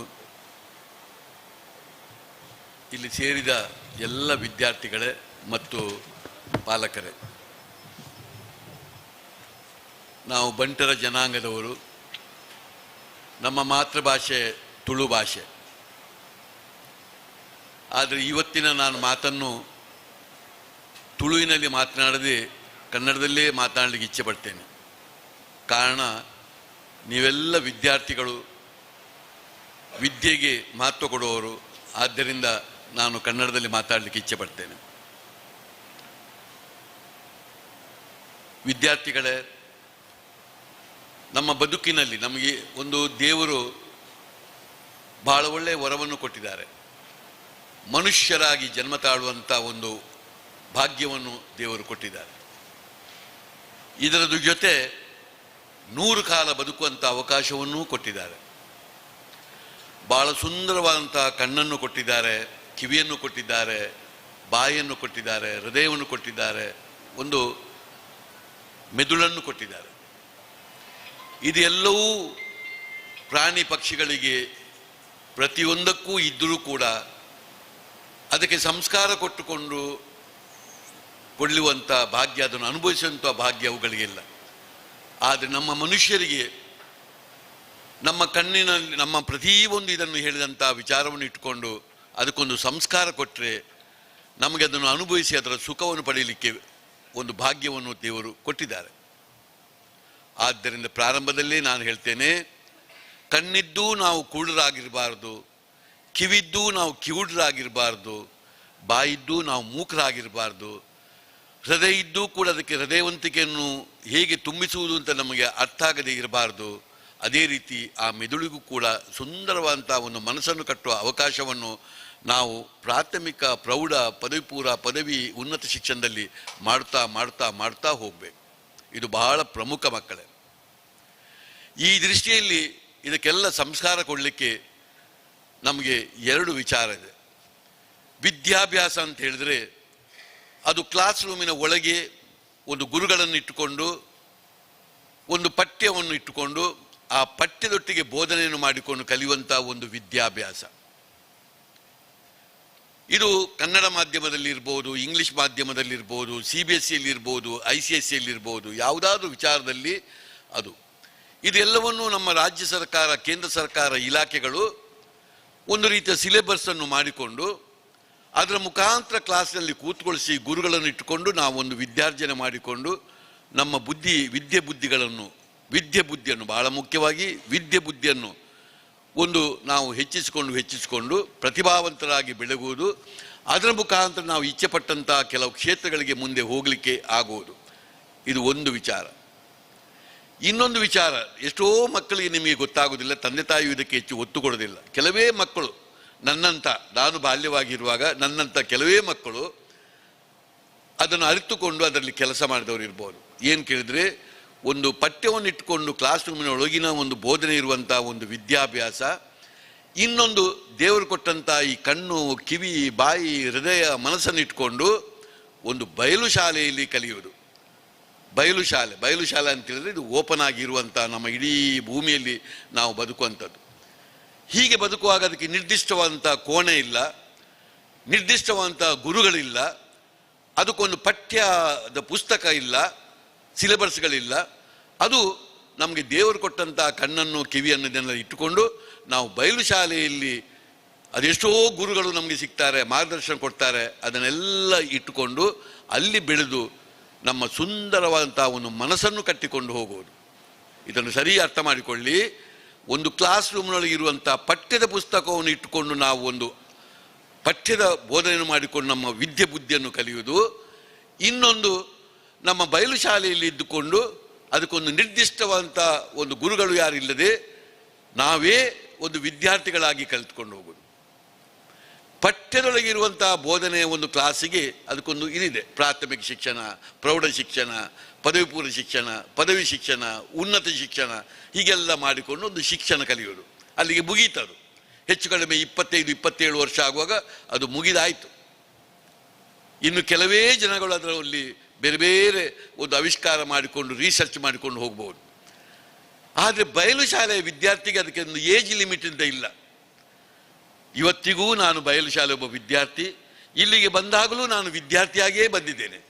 ಇಲ್ಲಿ ಸೇರಿದ ಎಲ್ಲ ವಿದ್ಯಾರ್ಥಿಗಳೇ ಮತ್ತು ಪಾಲಕರೇ, ನಾವು ಬಂಟರ ಜನಾಂಗದವರು. ನಮ್ಮ ಮಾತೃಭಾಷೆ ತುಳು ಭಾಷೆ. ಆದರೆ ಇವತ್ತಿನ ನಾನು ಮಾತನ್ನು ತುಳುವಿನಲ್ಲಿ ಮಾತನಾಡದೆ ಕನ್ನಡದಲ್ಲೇ ಮಾತನಾಡಲಿಕ್ಕೆ ಇಚ್ಛೆ ಪಡ್ತೇನೆ. ಕಾರಣ, ನೀವೆಲ್ಲ ವಿದ್ಯಾರ್ಥಿಗಳು, ವಿದ್ಯೆಗೆ ಮಹತ್ವ ಕೊಡುವವರು. ಆದ್ದರಿಂದ ನಾನು ಕನ್ನಡದಲ್ಲಿ ಮಾತಾಡಲಿಕ್ಕೆ ಇಚ್ಛೆ ಪಡ್ತೇನೆ. ವಿದ್ಯಾರ್ಥಿಗಳೇ, ನಮ್ಮ ಬದುಕಿನಲ್ಲಿ ನಮಗೆ ಒಂದು ದೇವರು ಬಹಳ ಒಳ್ಳೆಯ ವರವನ್ನು ಕೊಟ್ಟಿದ್ದಾರೆ. ಮನುಷ್ಯರಾಗಿ ಜನ್ಮ ತಾಳುವಂಥ ಒಂದು ಭಾಗ್ಯವನ್ನು ದೇವರು ಕೊಟ್ಟಿದ್ದಾರೆ. ಇದರ ಜೊತೆ 100 ಕಾಲ ಬದುಕುವಂಥ ಅವಕಾಶವನ್ನೂ ಕೊಟ್ಟಿದ್ದಾರೆ. ಭಾಳ ಸುಂದರವಾದಂಥ ಕಣ್ಣನ್ನು ಕೊಟ್ಟಿದ್ದಾರೆ, ಕಿವಿಯನ್ನು ಕೊಟ್ಟಿದ್ದಾರೆ, ಬಾಯಿಯನ್ನು ಕೊಟ್ಟಿದ್ದಾರೆ, ಹೃದಯವನ್ನು ಕೊಟ್ಟಿದ್ದಾರೆ, ಒಂದು ಮೆದುಳನ್ನು ಕೊಟ್ಟಿದ್ದಾರೆ. ಇದೆಲ್ಲವೂ ಪ್ರಾಣಿ ಪಕ್ಷಿಗಳಿಗೆ ಪ್ರತಿಯೊಂದಕ್ಕೂ ಇದ್ದರೂ ಕೂಡ ಅದಕ್ಕೆ ಸಂಸ್ಕಾರ ಕೊಟ್ಟುಕೊಂಡು ಕೊಳ್ಳುವಂಥ ಭಾಗ್ಯ, ಅದನ್ನು ಅನುಭವಿಸುವಂಥ ಭಾಗ್ಯ ಅವುಗಳಿಗಿಲ್ಲ. ಆದರೆ ನಮ್ಮ ಮನುಷ್ಯರಿಗೆ ನಮ್ಮ ಕಣ್ಣಿನಲ್ಲಿ ನಮ್ಮ ಪ್ರತಿಯೊಂದು ಇದನ್ನು ಹೇಳಿದಂಥ ವಿಚಾರವನ್ನು ಇಟ್ಟುಕೊಂಡು ಅದಕ್ಕೊಂದು ಸಂಸ್ಕಾರ ಕೊಟ್ಟರೆ ನಮಗೆ ಅದನ್ನು ಅನುಭವಿಸಿ ಅದರ ಸುಖವನ್ನು ಪಡೆಯಲಿಕ್ಕೆ ಒಂದು ಭಾಗ್ಯವನ್ನು ದೇವರು ಕೊಟ್ಟಿದ್ದಾರೆ. ಆದ್ದರಿಂದ ಪ್ರಾರಂಭದಲ್ಲೇ ನಾನು ಹೇಳ್ತೇನೆ, ಕಣ್ಣಿದ್ದೂ ನಾವು ಕುರುಡರಾಗಿರಬಾರ್ದು, ಕಿವಿದ್ದೂ ನಾವು ಕಿವುಡರಾಗಿರಬಾರ್ದು, ಬಾಯಿದ್ದೂ ನಾವು ಮೂಕರಾಗಿರಬಾರ್ದು, ಹೃದಯ ಇದ್ದೂ ಕೂಡ ಅದಕ್ಕೆ ಹೃದಯವಂತಿಕೆಯನ್ನು ಹೇಗೆ ತುಂಬಿಸುವುದು ಅಂತ ನಮಗೆ ಅರ್ಥ ಆಗದೇ ಇರಬಾರ್ದು. ಅದೇ ರೀತಿ ಆ ಮೆದುಳಿಗೂ ಕೂಡ ಸುಂದರವಾದಂಥ ಒಂದು ಮನಸ್ಸನ್ನು ಕಟ್ಟುವ ಅವಕಾಶವನ್ನು ನಾವು ಪ್ರಾಥಮಿಕ, ಪ್ರೌಢ, ಪದವಿ ಪೂರ್ವ, ಪದವಿ, ಉನ್ನತ ಶಿಕ್ಷಣದಲ್ಲಿ ಮಾಡ್ತಾ ಮಾಡ್ತಾ ಮಾಡ್ತಾ ಹೋಗಬೇಕು. ಇದು ಬಹಳ ಪ್ರಮುಖ ಮಕ್ಕಳೇ. ಈ ದೃಷ್ಟಿಯಲ್ಲಿ ಇದಕ್ಕೆಲ್ಲ ಸಂಸ್ಕಾರ ಕೊಡಲಿಕ್ಕೆ ನಮಗೆ 2 ವಿಚಾರ ಇದೆ. ವಿದ್ಯಾಭ್ಯಾಸ ಅಂತ ಹೇಳಿದ್ರೆ ಅದು ಕ್ಲಾಸ್ ರೂಮಿನ ಒಳಗೆ ಒಂದು ಗುರುಗಳನ್ನು ಇಟ್ಟುಕೊಂಡು, ಒಂದು ಪಠ್ಯವನ್ನು ಇಟ್ಟುಕೊಂಡು, ಆ ಪಠ್ಯದೊಟ್ಟಿಗೆ ಬೋಧನೆಯನ್ನು ಮಾಡಿಕೊಂಡು ಕಲಿಯುವಂಥ ಒಂದು ವಿದ್ಯಾಭ್ಯಾಸ. ಇದು ಕನ್ನಡ ಮಾಧ್ಯಮದಲ್ಲಿ ಇರ್ಬೋದು, ಇಂಗ್ಲಿಷ್ ಮಾಧ್ಯಮದಲ್ಲಿರ್ಬೋದು, ಸಿ ಬಿ ಎಸ್ ಸಿಯಲ್ಲಿರ್ಬೋದು, I C S ಸಿಯಲ್ಲಿರ್ಬೋದು, ಯಾವುದಾದ್ರೂ ವಿಚಾರದಲ್ಲಿ ಅದು. ಇದೆಲ್ಲವನ್ನೂ ನಮ್ಮ ರಾಜ್ಯ ಸರ್ಕಾರ, ಕೇಂದ್ರ ಸರ್ಕಾರ ಇಲಾಖೆಗಳು ಒಂದು ರೀತಿಯ ಸಿಲೆಬಸ್ಸನ್ನು ಮಾಡಿಕೊಂಡು ಅದರ ಮುಖಾಂತರ ಕ್ಲಾಸ್ನಲ್ಲಿ ಕೂತ್ಕೊಳಿಸಿ ಗುರುಗಳನ್ನು ಇಟ್ಟುಕೊಂಡು ನಾವೊಂದು ವಿದ್ಯಾರ್ಜನೆ ಮಾಡಿಕೊಂಡು ನಮ್ಮ ಬುದ್ಧಿ, ವಿದ್ಯೆ ಬುದ್ಧಿಗಳನ್ನು, ವಿದ್ಯೆ ಬುದ್ಧಿಯನ್ನು ಬಹಳ ಮುಖ್ಯವಾಗಿ ವಿದ್ಯೆ ಬುದ್ಧಿಯನ್ನು ಒಂದು ನಾವು ಹೆಚ್ಚಿಸಿಕೊಂಡು ಹೆಚ್ಚಿಸಿಕೊಂಡು ಪ್ರತಿಭಾವಂತರಾಗಿ ಬೆಳಗುವುದು. ಅದರ ಮುಖಾಂತರ ನಾವು ಇಚ್ಛೆಪಟ್ಟಂಥ ಕೆಲವು ಕ್ಷೇತ್ರಗಳಿಗೆ ಮುಂದೆ ಹೋಗಲಿಕ್ಕೆ ಆಗುವುದು. ಇದು ಒಂದು ವಿಚಾರ. ಇನ್ನೊಂದು ವಿಚಾರ, ಎಷ್ಟೋ ಮಕ್ಕಳಿಗೆ ನಿಮಗೆ ಗೊತ್ತಾಗುವುದಿಲ್ಲ, ತಂದೆ ತಾಯಿಯು ಇದಕ್ಕೆ ಹೆಚ್ಚು ಒತ್ತು ಕೊಡೋದಿಲ್ಲ. ಕೆಲವೇ ಮಕ್ಕಳು ನನ್ನಂಥ, ನಾನು ಬಾಲ್ಯವಾಗಿರುವಾಗ ನನ್ನಂಥ ಕೆಲವೇ ಮಕ್ಕಳು ಅದನ್ನು ಅರಿತುಕೊಂಡು ಅದರಲ್ಲಿ ಕೆಲಸ ಮಾಡಿದವರು ಇರ್ಬೋದು. ಏನು ಕೇಳಿದರೆ, ಒಂದು ಪಠ್ಯವನ್ನು ಇಟ್ಟುಕೊಂಡು ಕ್ಲಾಸ್ ರೂಮಿನ ಒಳಗಿನ ಒಂದು ಬೋಧನೆ ಇರುವಂಥ ಒಂದು ವಿದ್ಯಾಭ್ಯಾಸ, ಇನ್ನೊಂದು ದೇವರು ಕೊಟ್ಟಂಥ ಈ ಕಣ್ಣು, ಕಿವಿ, ಬಾಯಿ, ಹೃದಯ, ಮನಸ್ಸನ್ನು ಇಟ್ಟುಕೊಂಡು ಒಂದು ಬಯಲು ಶಾಲೆಯಲ್ಲಿ ಕಲಿಯುವುದು. ಬಯಲು ಶಾಲೆ, ಬಯಲು ಶಾಲೆ ಅಂತೇಳಿದ್ರೆ ಇದು ಓಪನ್ ಆಗಿರುವಂಥ ನಮ್ಮ ಇಡೀ ಭೂಮಿಯಲ್ಲಿ ನಾವು ಬದುಕುವಂಥದ್ದು. ಹೀಗೆ ಬದುಕುವಾಗ ಅದಕ್ಕೆ ನಿರ್ದಿಷ್ಟವಾದಂಥ ಕೋಣೆ ಇಲ್ಲ, ನಿರ್ದಿಷ್ಟವಾದಂಥ ಗುರುಗಳಿಲ್ಲ, ಅದಕ್ಕೊಂದು ಪಠ್ಯದ ಪುಸ್ತಕ ಇಲ್ಲ, ಸಿಲೆಬಸ್ಗಳಿಲ್ಲ. ಅದು ನಮಗೆ ದೇವರು ಕೊಟ್ಟಂಥ ಕಣ್ಣನ್ನು, ಕಿವಿಯನ್ನು ಇದನ್ನೆಲ್ಲ ಇಟ್ಟುಕೊಂಡು ನಾವು ಬಯಲು ಶಾಲೆಯಲ್ಲಿ ಅದೆಷ್ಟೋ ಗುರುಗಳು ನಮಗೆ ಸಿಗ್ತಾರೆ, ಮಾರ್ಗದರ್ಶನ ಕೊಡ್ತಾರೆ, ಅದನ್ನೆಲ್ಲ ಇಟ್ಟುಕೊಂಡು ಅಲ್ಲಿ ಬೆಳೆದು ನಮ್ಮ ಸುಂದರವಾದಂಥ ಒಂದು ಮನಸ್ಸನ್ನು ಕಟ್ಟಿಕೊಂಡು ಹೋಗುವುದು. ಇದನ್ನು ಸರಿ ಅರ್ಥ ಮಾಡಿಕೊಳ್ಳಿ. ಒಂದು ಕ್ಲಾಸ್ ರೂಮ್ನೊಳಗೆ ಇರುವಂಥ ಪಠ್ಯದ ಪುಸ್ತಕವನ್ನು ಇಟ್ಟುಕೊಂಡು ನಾವು ಒಂದು ಪಠ್ಯದ ಬೋಧನೆಯನ್ನು ಮಾಡಿಕೊಂಡು ನಮ್ಮ ವಿದ್ಯೆ ಬುದ್ಧಿಯನ್ನು ಕಲಿಯುವುದು, ಇನ್ನೊಂದು ನಮ್ಮ ಬಯಲು ಶಾಲೆಯಲ್ಲಿ ಇದ್ದುಕೊಂಡು ಅದಕ್ಕೊಂದು ನಿರ್ದಿಷ್ಟವಾದಂಥ ಒಂದು ಗುರುಗಳು ಯಾರಿಲ್ಲದೆ ನಾವೇ ಒಂದು ವಿದ್ಯಾರ್ಥಿಗಳಾಗಿ ಕಲಿತುಕೊಂಡು ಹೋಗುವುದು. ಪಠ್ಯದೊಳಗಿರುವಂಥ ಬೋಧನೆಯ ಒಂದು ಕ್ಲಾಸಿಗೆ ಅದಕ್ಕೊಂದು ಇದಿದೆ, ಪ್ರಾಥಮಿಕ ಶಿಕ್ಷಣ, ಪ್ರೌಢ ಶಿಕ್ಷಣ, ಪದವಿ ಪೂರ್ವ ಶಿಕ್ಷಣ, ಪದವಿ ಶಿಕ್ಷಣ, ಉನ್ನತ ಶಿಕ್ಷಣ, ಹೀಗೆಲ್ಲ ಮಾಡಿಕೊಂಡು ಒಂದು ಶಿಕ್ಷಣ ಕಲಿಯೋದು. ಅಲ್ಲಿಗೆ ಮುಗೀತದು. ಹೆಚ್ಚು ಕಡಿಮೆ 25 27 ವರ್ಷ ಆಗುವಾಗ ಅದು ಮುಗಿದಾಯಿತು. ಇನ್ನು ಕೆಲವೇ ಜನಗಳು ಅದರಲ್ಲಿ ಬೇರೆ ಬೇರೆ ಒಂದು ಆವಿಷ್ಕಾರ ಮಾಡಿಕೊಂಡು ರಿಸರ್ಚ್ ಮಾಡಿಕೊಂಡು ಹೋಗ್ಬೋದು. ಆದರೆ ಬಯಲು ಶಾಲೆಯ ವಿದ್ಯಾರ್ಥಿಗೆ ಅದಕ್ಕೆ ಒಂದು ಏಜ್ ಲಿಮಿಟ್ ಅಂತ ಇಲ್ಲ. ಇವತ್ತಿಗೂ ನಾನು ಬಯಲು ಶಾಲೆ ಒಬ್ಬ ವಿದ್ಯಾರ್ಥಿ. ಇಲ್ಲಿಗೆ ಬಂದಾಗಲೂ ನಾನು ವಿದ್ಯಾರ್ಥಿಯಾಗಿಯೇ ಬಂದಿದ್ದೇನೆ.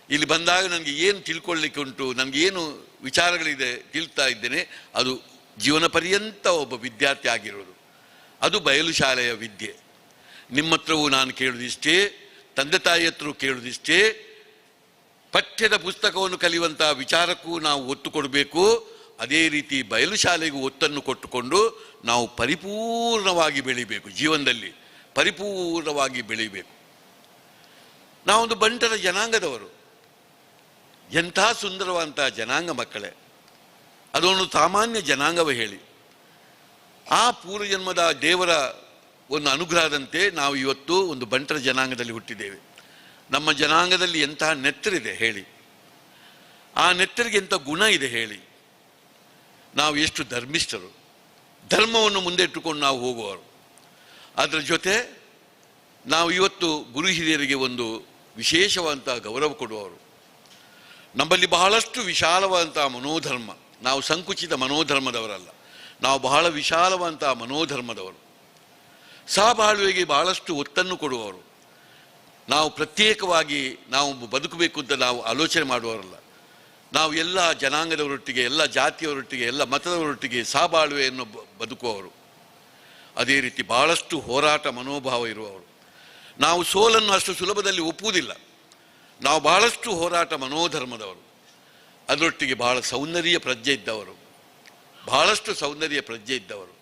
ಇಲ್ಲಿ ಬಂದಾಗ ನನಗೆ ಏನು ತಿಳ್ಕೊಳ್ಳಿಕ್ಕೆ ಉಂಟು, ನನಗೆ ಏನು ವಿಚಾರಗಳಿದೆ ತಿಳ್ತಾ ಇದ್ದೇನೆ. ಅದು ಜೀವನ ಪರ್ಯಂತ ಒಬ್ಬ ವಿದ್ಯಾರ್ಥಿ ಆಗಿರೋದು, ಅದು ಬಯಲು ಶಾಲೆಯ ವಿದ್ಯೆ. ನಿಮ್ಮ ಹತ್ರವೂ ನಾನು ಕೇಳುವುದಿಷ್ಟೇ, ತಂದೆ ತಾಯಿ ಹತ್ರವೂ ಕೇಳುವುದಿಷ್ಟೇ, ಪಠ್ಯದ ಪುಸ್ತಕವನ್ನು ಕಲಿಯುವಂಥ ವಿಚಾರಕ್ಕೂ ನಾವು ಒತ್ತು ಕೊಡಬೇಕು. ಅದೇ ರೀತಿ ಬಯಲು ಶಾಲೆಗೂ ಒತ್ತನ್ನು ಕೊಟ್ಟುಕೊಂಡು ನಾವು ಪರಿಪೂರ್ಣವಾಗಿ ಬೆಳೀಬೇಕು, ಜೀವನದಲ್ಲಿ ಪರಿಪೂರ್ಣವಾಗಿ ಬೆಳೀಬೇಕು. ನಾವೊಂದು ಬಂಟರ ಜನಾಂಗದವರು. ಎಂಥ ಸುಂದರವಂಥ ಜನಾಂಗ ಮಕ್ಕಳೇ, ಅದೊಂದು ಸಾಮಾನ್ಯ ಜನಾಂಗವೇ ಹೇಳಿ. ಆ ಪೂರ್ವಜನ್ಮದ ದೇವರ ಒಂದು ಅನುಗ್ರಹದಂತೆ ನಾವು ಇವತ್ತು ಒಂದು ಬಂಟರ ಜನಾಂಗದಲ್ಲಿ ಹುಟ್ಟಿದ್ದೇವೆ. ನಮ್ಮ ಜನಾಂಗದಲ್ಲಿ ಎಂತಹ ನೆತ್ತರಿದೆ ಹೇಳಿ, ಆ ನೆತ್ತರಿಗೆ ಎಂಥ ಗುಣ ಇದೆ ಹೇಳಿ. ನಾವು ಎಷ್ಟು ಧರ್ಮಿಷ್ಠರು, ಧರ್ಮವನ್ನು ಮುಂದೆ ಇಟ್ಟುಕೊಂಡು ನಾವು ಹೋಗುವವರು. ಅದರ ಜೊತೆ ನಾವು ಇವತ್ತು ಗುರು ಹಿರಿಯರಿಗೆ ಒಂದು ವಿಶೇಷವಾದಂಥ ಗೌರವ ಕೊಡುವವರು. ನಮ್ಮಲ್ಲಿ ಬಹಳಷ್ಟು ವಿಶಾಲವಾದಂಥ ಮನೋಧರ್ಮ, ನಾವು ಸಂಕುಚಿತ ಮನೋಧರ್ಮದವರಲ್ಲ, ನಾವು ಬಹಳ ವಿಶಾಲವಾದಂಥ ಮನೋಧರ್ಮದವರು. ಸಹಬಾಳ್ವೆಗೆ ಬಹಳಷ್ಟು ಒತ್ತನ್ನು ಕೊಡುವವರು. ನಾವು ಪ್ರತ್ಯೇಕವಾಗಿ ನಾವು ಬದುಕಬೇಕು ಅಂತ ನಾವು ಆಲೋಚನೆ ಮಾಡುವವರಲ್ಲ. ನಾವು ಎಲ್ಲ ಜನಾಂಗದವರೊಟ್ಟಿಗೆ, ಎಲ್ಲ ಜಾತಿಯವರೊಟ್ಟಿಗೆ, ಎಲ್ಲ ಮತದವರೊಟ್ಟಿಗೆ ಸಹಬಾಳ್ವೆಯನ್ನು ಬದುಕುವವರು. ಅದೇ ರೀತಿ ಬಹಳಷ್ಟು ಹೋರಾಟ ಮನೋಭಾವ ಇರುವವರು. ನಾವು ಸೋಲನ್ನು ಅಷ್ಟು ಸುಲಭದಲ್ಲಿ ಒಪ್ಪುವುದಿಲ್ಲ. ನಾವು ಬಹಳಷ್ಟು ಹೋರಾಟ ಮನೋಧರ್ಮದವರು. ಅದರೊಟ್ಟಿಗೆ ಬಹಳ ಸೌಂದರ್ಯ ಪ್ರಜ್ಞೆ ಇದ್ದವರು, ಬಹಳಷ್ಟು ಸೌಂದರ್ಯ ಪ್ರಜ್ಞೆ ಇದ್ದವರು.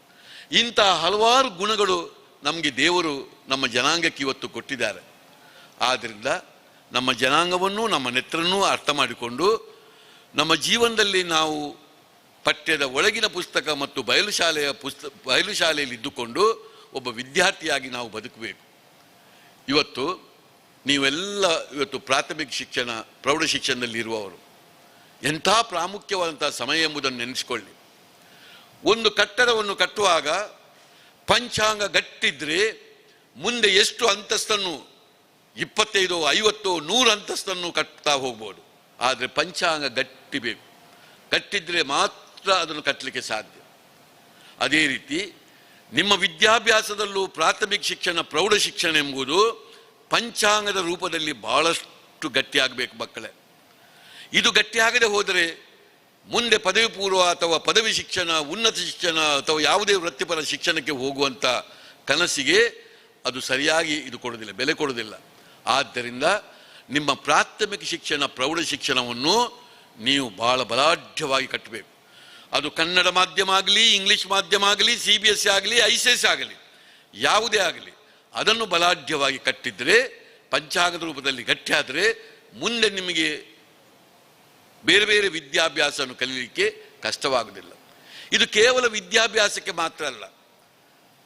ಇಂಥ ಹಲವಾರು ಗುಣಗಳು ನಮಗೆ ದೇವರು ನಮ್ಮ ಜನಾಂಗಕ್ಕೆ ಇವತ್ತು ಕೊಟ್ಟಿದ್ದಾರೆ. ಆದ್ದರಿಂದ ನಮ್ಮ ಜನಾಂಗವನ್ನು, ನಮ್ಮ ನೆತ್ರನ್ನೂ ಅರ್ಥ ಮಾಡಿಕೊಂಡು ನಮ್ಮ ಜೀವನದಲ್ಲಿ ನಾವು ಪಠ್ಯದ ಒಳಗಿನ ಪುಸ್ತಕ ಮತ್ತು ಬಯಲು ಶಾಲೆಯಲ್ಲಿ ಇದ್ದುಕೊಂಡು ಒಬ್ಬ ವಿದ್ಯಾರ್ಥಿಯಾಗಿ ನಾವು ಬದುಕಬೇಕು. ಇವತ್ತು ನೀವೆಲ್ಲ ಇವತ್ತು ಪ್ರಾಥಮಿಕ ಶಿಕ್ಷಣ, ಪ್ರೌಢ ಶಿಕ್ಷಣದಲ್ಲಿ ಇರುವವರು, ಎಂಥ ಪ್ರಾಮುಖ್ಯವಾದಂಥ ಸಮಯ ಎಂಬುದನ್ನು ನೆನೆಸಿಕೊಳ್ಳಿ. ಒಂದು ಕಟ್ಟಡವನ್ನು ಕಟ್ಟುವಾಗ ಪಂಚಾಂಗ ಗಟ್ಟಿದ್ರೆ ಮುಂದೆ ಎಷ್ಟು ಅಂತಸ್ತನ್ನು, 25, 50, 100 ಅಂತಸ್ತನ್ನು ಕಟ್ತಾ ಹೋಗ್ಬೋದು. ಆದರೆ ಪಂಚಾಂಗ ಗಟ್ಟಿ ಬೇಕು. ಕಟ್ಟಿದ್ರೆ ಮಾತ್ರ ಅದನ್ನು ಕಟ್ಟಲಿಕ್ಕೆ ಸಾಧ್ಯ. ಅದೇ ರೀತಿ ನಿಮ್ಮ ವಿದ್ಯಾಭ್ಯಾಸದಲ್ಲೂ ಪ್ರಾಥಮಿಕ ಶಿಕ್ಷಣ, ಪ್ರೌಢ ಶಿಕ್ಷಣ ಎಂಬುದು ಪಂಚಾಂಗದ ರೂಪದಲ್ಲಿ ಬಹಳಷ್ಟು ಗಟ್ಟಿಯಾಗಬೇಕು ಮಕ್ಕಳೇ. ಇದು ಗಟ್ಟಿಯಾಗದೆ ಹೋದರೆ ಮುಂದೆ ಪದವಿ ಪೂರ್ವ ಅಥವಾ ಪದವಿ ಶಿಕ್ಷಣ, ಉನ್ನತ ಶಿಕ್ಷಣ ಅಥವಾ ಯಾವುದೇ ವೃತ್ತಿಪರ ಶಿಕ್ಷಣಕ್ಕೆ ಹೋಗುವಂಥ ಕನಸಿಗೆ ಅದು ಸರಿಯಾಗಿ ಇದು ಕೊಡೋದಿಲ್ಲ, ಬೆಲೆ ಕೊಡೋದಿಲ್ಲ. ಆದ್ದರಿಂದ ನಿಮ್ಮ ಪ್ರಾಥಮಿಕ ಶಿಕ್ಷಣ, ಪ್ರೌಢ ಶಿಕ್ಷಣವನ್ನು ನೀವು ಭಾಳ ಬಲಾಢ್ಯವಾಗಿ ಕಟ್ಟಬೇಕು. ಅದು ಕನ್ನಡ ಮಾಧ್ಯಮ ಆಗಲಿ, ಇಂಗ್ಲೀಷ್ ಮಾಧ್ಯಮ ಆಗಲಿ, CBSE ಆಗಲಿ, ICSE ಆಗಲಿ, ಯಾವುದೇ ಆಗಲಿ, ಅದನ್ನು ಬಲಾಢ್ಯವಾಗಿ ಕಟ್ಟಿದರೆ, ಪಂಚಾಂಗದ ರೂಪದಲ್ಲಿ ಗಟ್ಟಿಯಾದರೆ ಮುಂದೆ ನಿಮಗೆ ಬೇರೆ ಬೇರೆ ವಿದ್ಯಾಭ್ಯಾಸವನ್ನು ಕಲೀಲಿಕ್ಕೆ ಕಷ್ಟವಾಗುವುದಿಲ್ಲ. ಇದು ಕೇವಲ ವಿದ್ಯಾಭ್ಯಾಸಕ್ಕೆ ಮಾತ್ರ ಅಲ್ಲ,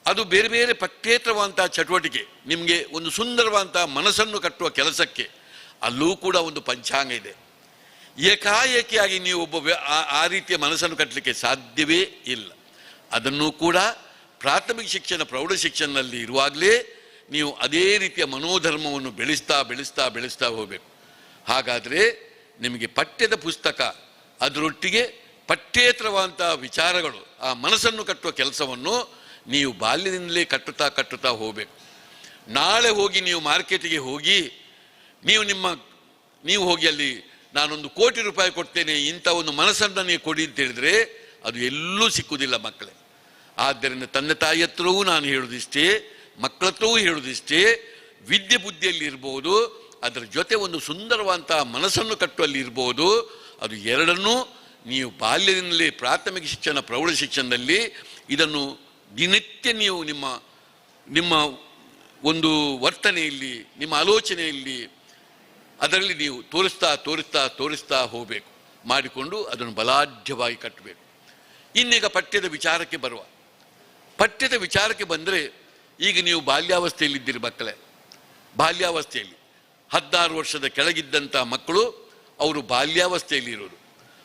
ಅದು ಬೇರೆ ಬೇರೆ ಪಠ್ಯೇತರವಾದಂಥ ಚಟುವಟಿಕೆ, ನಿಮಗೆ ಒಂದು ಸುಂದರವಾದಂಥ ಮನಸ್ಸನ್ನು ಕಟ್ಟುವ ಕೆಲಸಕ್ಕೆ ಅಲ್ಲೂ ಕೂಡ ಒಂದು ಪಂಚಾಂಗ ಇದೆ. ಏಕಾಏಕಿಯಾಗಿ ನೀವು ಒಬ್ಬ ಆ ರೀತಿಯ ಮನಸ್ಸನ್ನು ಕಟ್ಟಲಿಕ್ಕೆ ಸಾಧ್ಯವೇ ಇಲ್ಲ. ಅದನ್ನು ಕೂಡ ಪ್ರಾಥಮಿಕ ಶಿಕ್ಷಣ, ಪ್ರೌಢ ಶಿಕ್ಷಣದಲ್ಲಿ ಇರುವಾಗಲೇ ನೀವು ಅದೇ ರೀತಿಯ ಮನೋಧರ್ಮವನ್ನು ಬೆಳೆಸ್ತಾ ಬೆಳೆಸ್ತಾ ಬೆಳೆಸ್ತಾ ಹೋಗಬೇಕು. ಹಾಗಾದರೆ ನಿಮಗೆ ಪಠ್ಯದ ಪುಸ್ತಕ ಅದರೊಟ್ಟಿಗೆ ಪಠ್ಯೇತರವಾದಂಥ ವಿಚಾರಗಳು, ಆ ಮನಸ್ಸನ್ನು ಕಟ್ಟುವ ಕೆಲಸವನ್ನು ನೀವು ಬಾಲ್ಯದಿಂದಲೇ ಕಟ್ಟುತ್ತಾ ಕಟ್ಟುತ್ತಾ ಹೋಗಬೇಕು. ನಾಳೆ ಹೋಗಿ ನೀವು ಮಾರ್ಕೆಟಿಗೆ ಹೋಗಿ ನೀವು ಹೋಗಿ ಅಲ್ಲಿ ನಾನೊಂದು ಕೋಟಿ ರೂಪಾಯಿ ಕೊಡ್ತೇನೆ, ಇಂಥ ಒಂದು ಮನಸ್ಸನ್ನು ನೀವು ಕೊಡಿ ಅಂತ ಹೇಳಿದರೆ ಅದು ಎಲ್ಲೂ ಸಿಕ್ಕುವುದಿಲ್ಲ ಮಕ್ಕಳೇ. ಆದ್ದರಿಂದ ತಂದೆ ತಾಯಿ ಹತ್ರವೂ ನಾನು ಹೇಳುವುದಿಷ್ಟೇ, ಮಕ್ಕಳ ಹತ್ರವೂ ಹೇಳುವುದಿಷ್ಟೇ, ವಿದ್ಯೆ ಬುದ್ಧಿಯಲ್ಲಿ ಇರ್ಬೋದು, ಅದರ ಜೊತೆ ಒಂದು ಸುಂದರವಾದಂಥ ಮನಸ್ಸನ್ನು ಕಟ್ಟುವಲ್ಲಿ ಇರ್ಬೋದು. ಅದು ಎರಡನ್ನೂ ನೀವು ಬಾಲ್ಯದಿಂದಲೇ ಪ್ರಾಥಮಿಕ ಶಿಕ್ಷಣ, ಪ್ರೌಢ ಶಿಕ್ಷಣದಲ್ಲಿ ಇದನ್ನು ದಿನನಿತ್ಯ ನೀವು ನಿಮ್ಮ ನಿಮ್ಮ ಒಂದು ವರ್ತನೆಯಲ್ಲಿ, ನಿಮ್ಮ ಆಲೋಚನೆಯಲ್ಲಿ ಅದರಲ್ಲಿ ನೀವು ತೋರಿಸ್ತಾ ತೋರಿಸ್ತಾ ತೋರಿಸ್ತಾ ಹೋಗಬೇಕು. ಮಾಡಿಕೊಂಡು ಅದನ್ನು ಬಲಾಢ್ಯವಾಗಿ ಕಟ್ಟಬೇಕು. ಇನ್ನೀಗ ಪಠ್ಯದ ವಿಚಾರಕ್ಕೆ ಬರುವ, ಪಠ್ಯದ ವಿಚಾರಕ್ಕೆ ಬಂದರೆ ಈಗ ನೀವು ಬಾಲ್ಯಾವಸ್ಥೆಯಲ್ಲಿದ್ದೀರಿ ಮಕ್ಕಳೇ. ಬಾಲ್ಯಾವಸ್ಥೆಯಲ್ಲಿ 16 ವರ್ಷದ ಕೆಳಗಿದ್ದಂಥ ಮಕ್ಕಳು ಅವರು ಬಾಲ್ಯಾವಸ್ಥೆಯಲ್ಲಿ ಇರೋದು.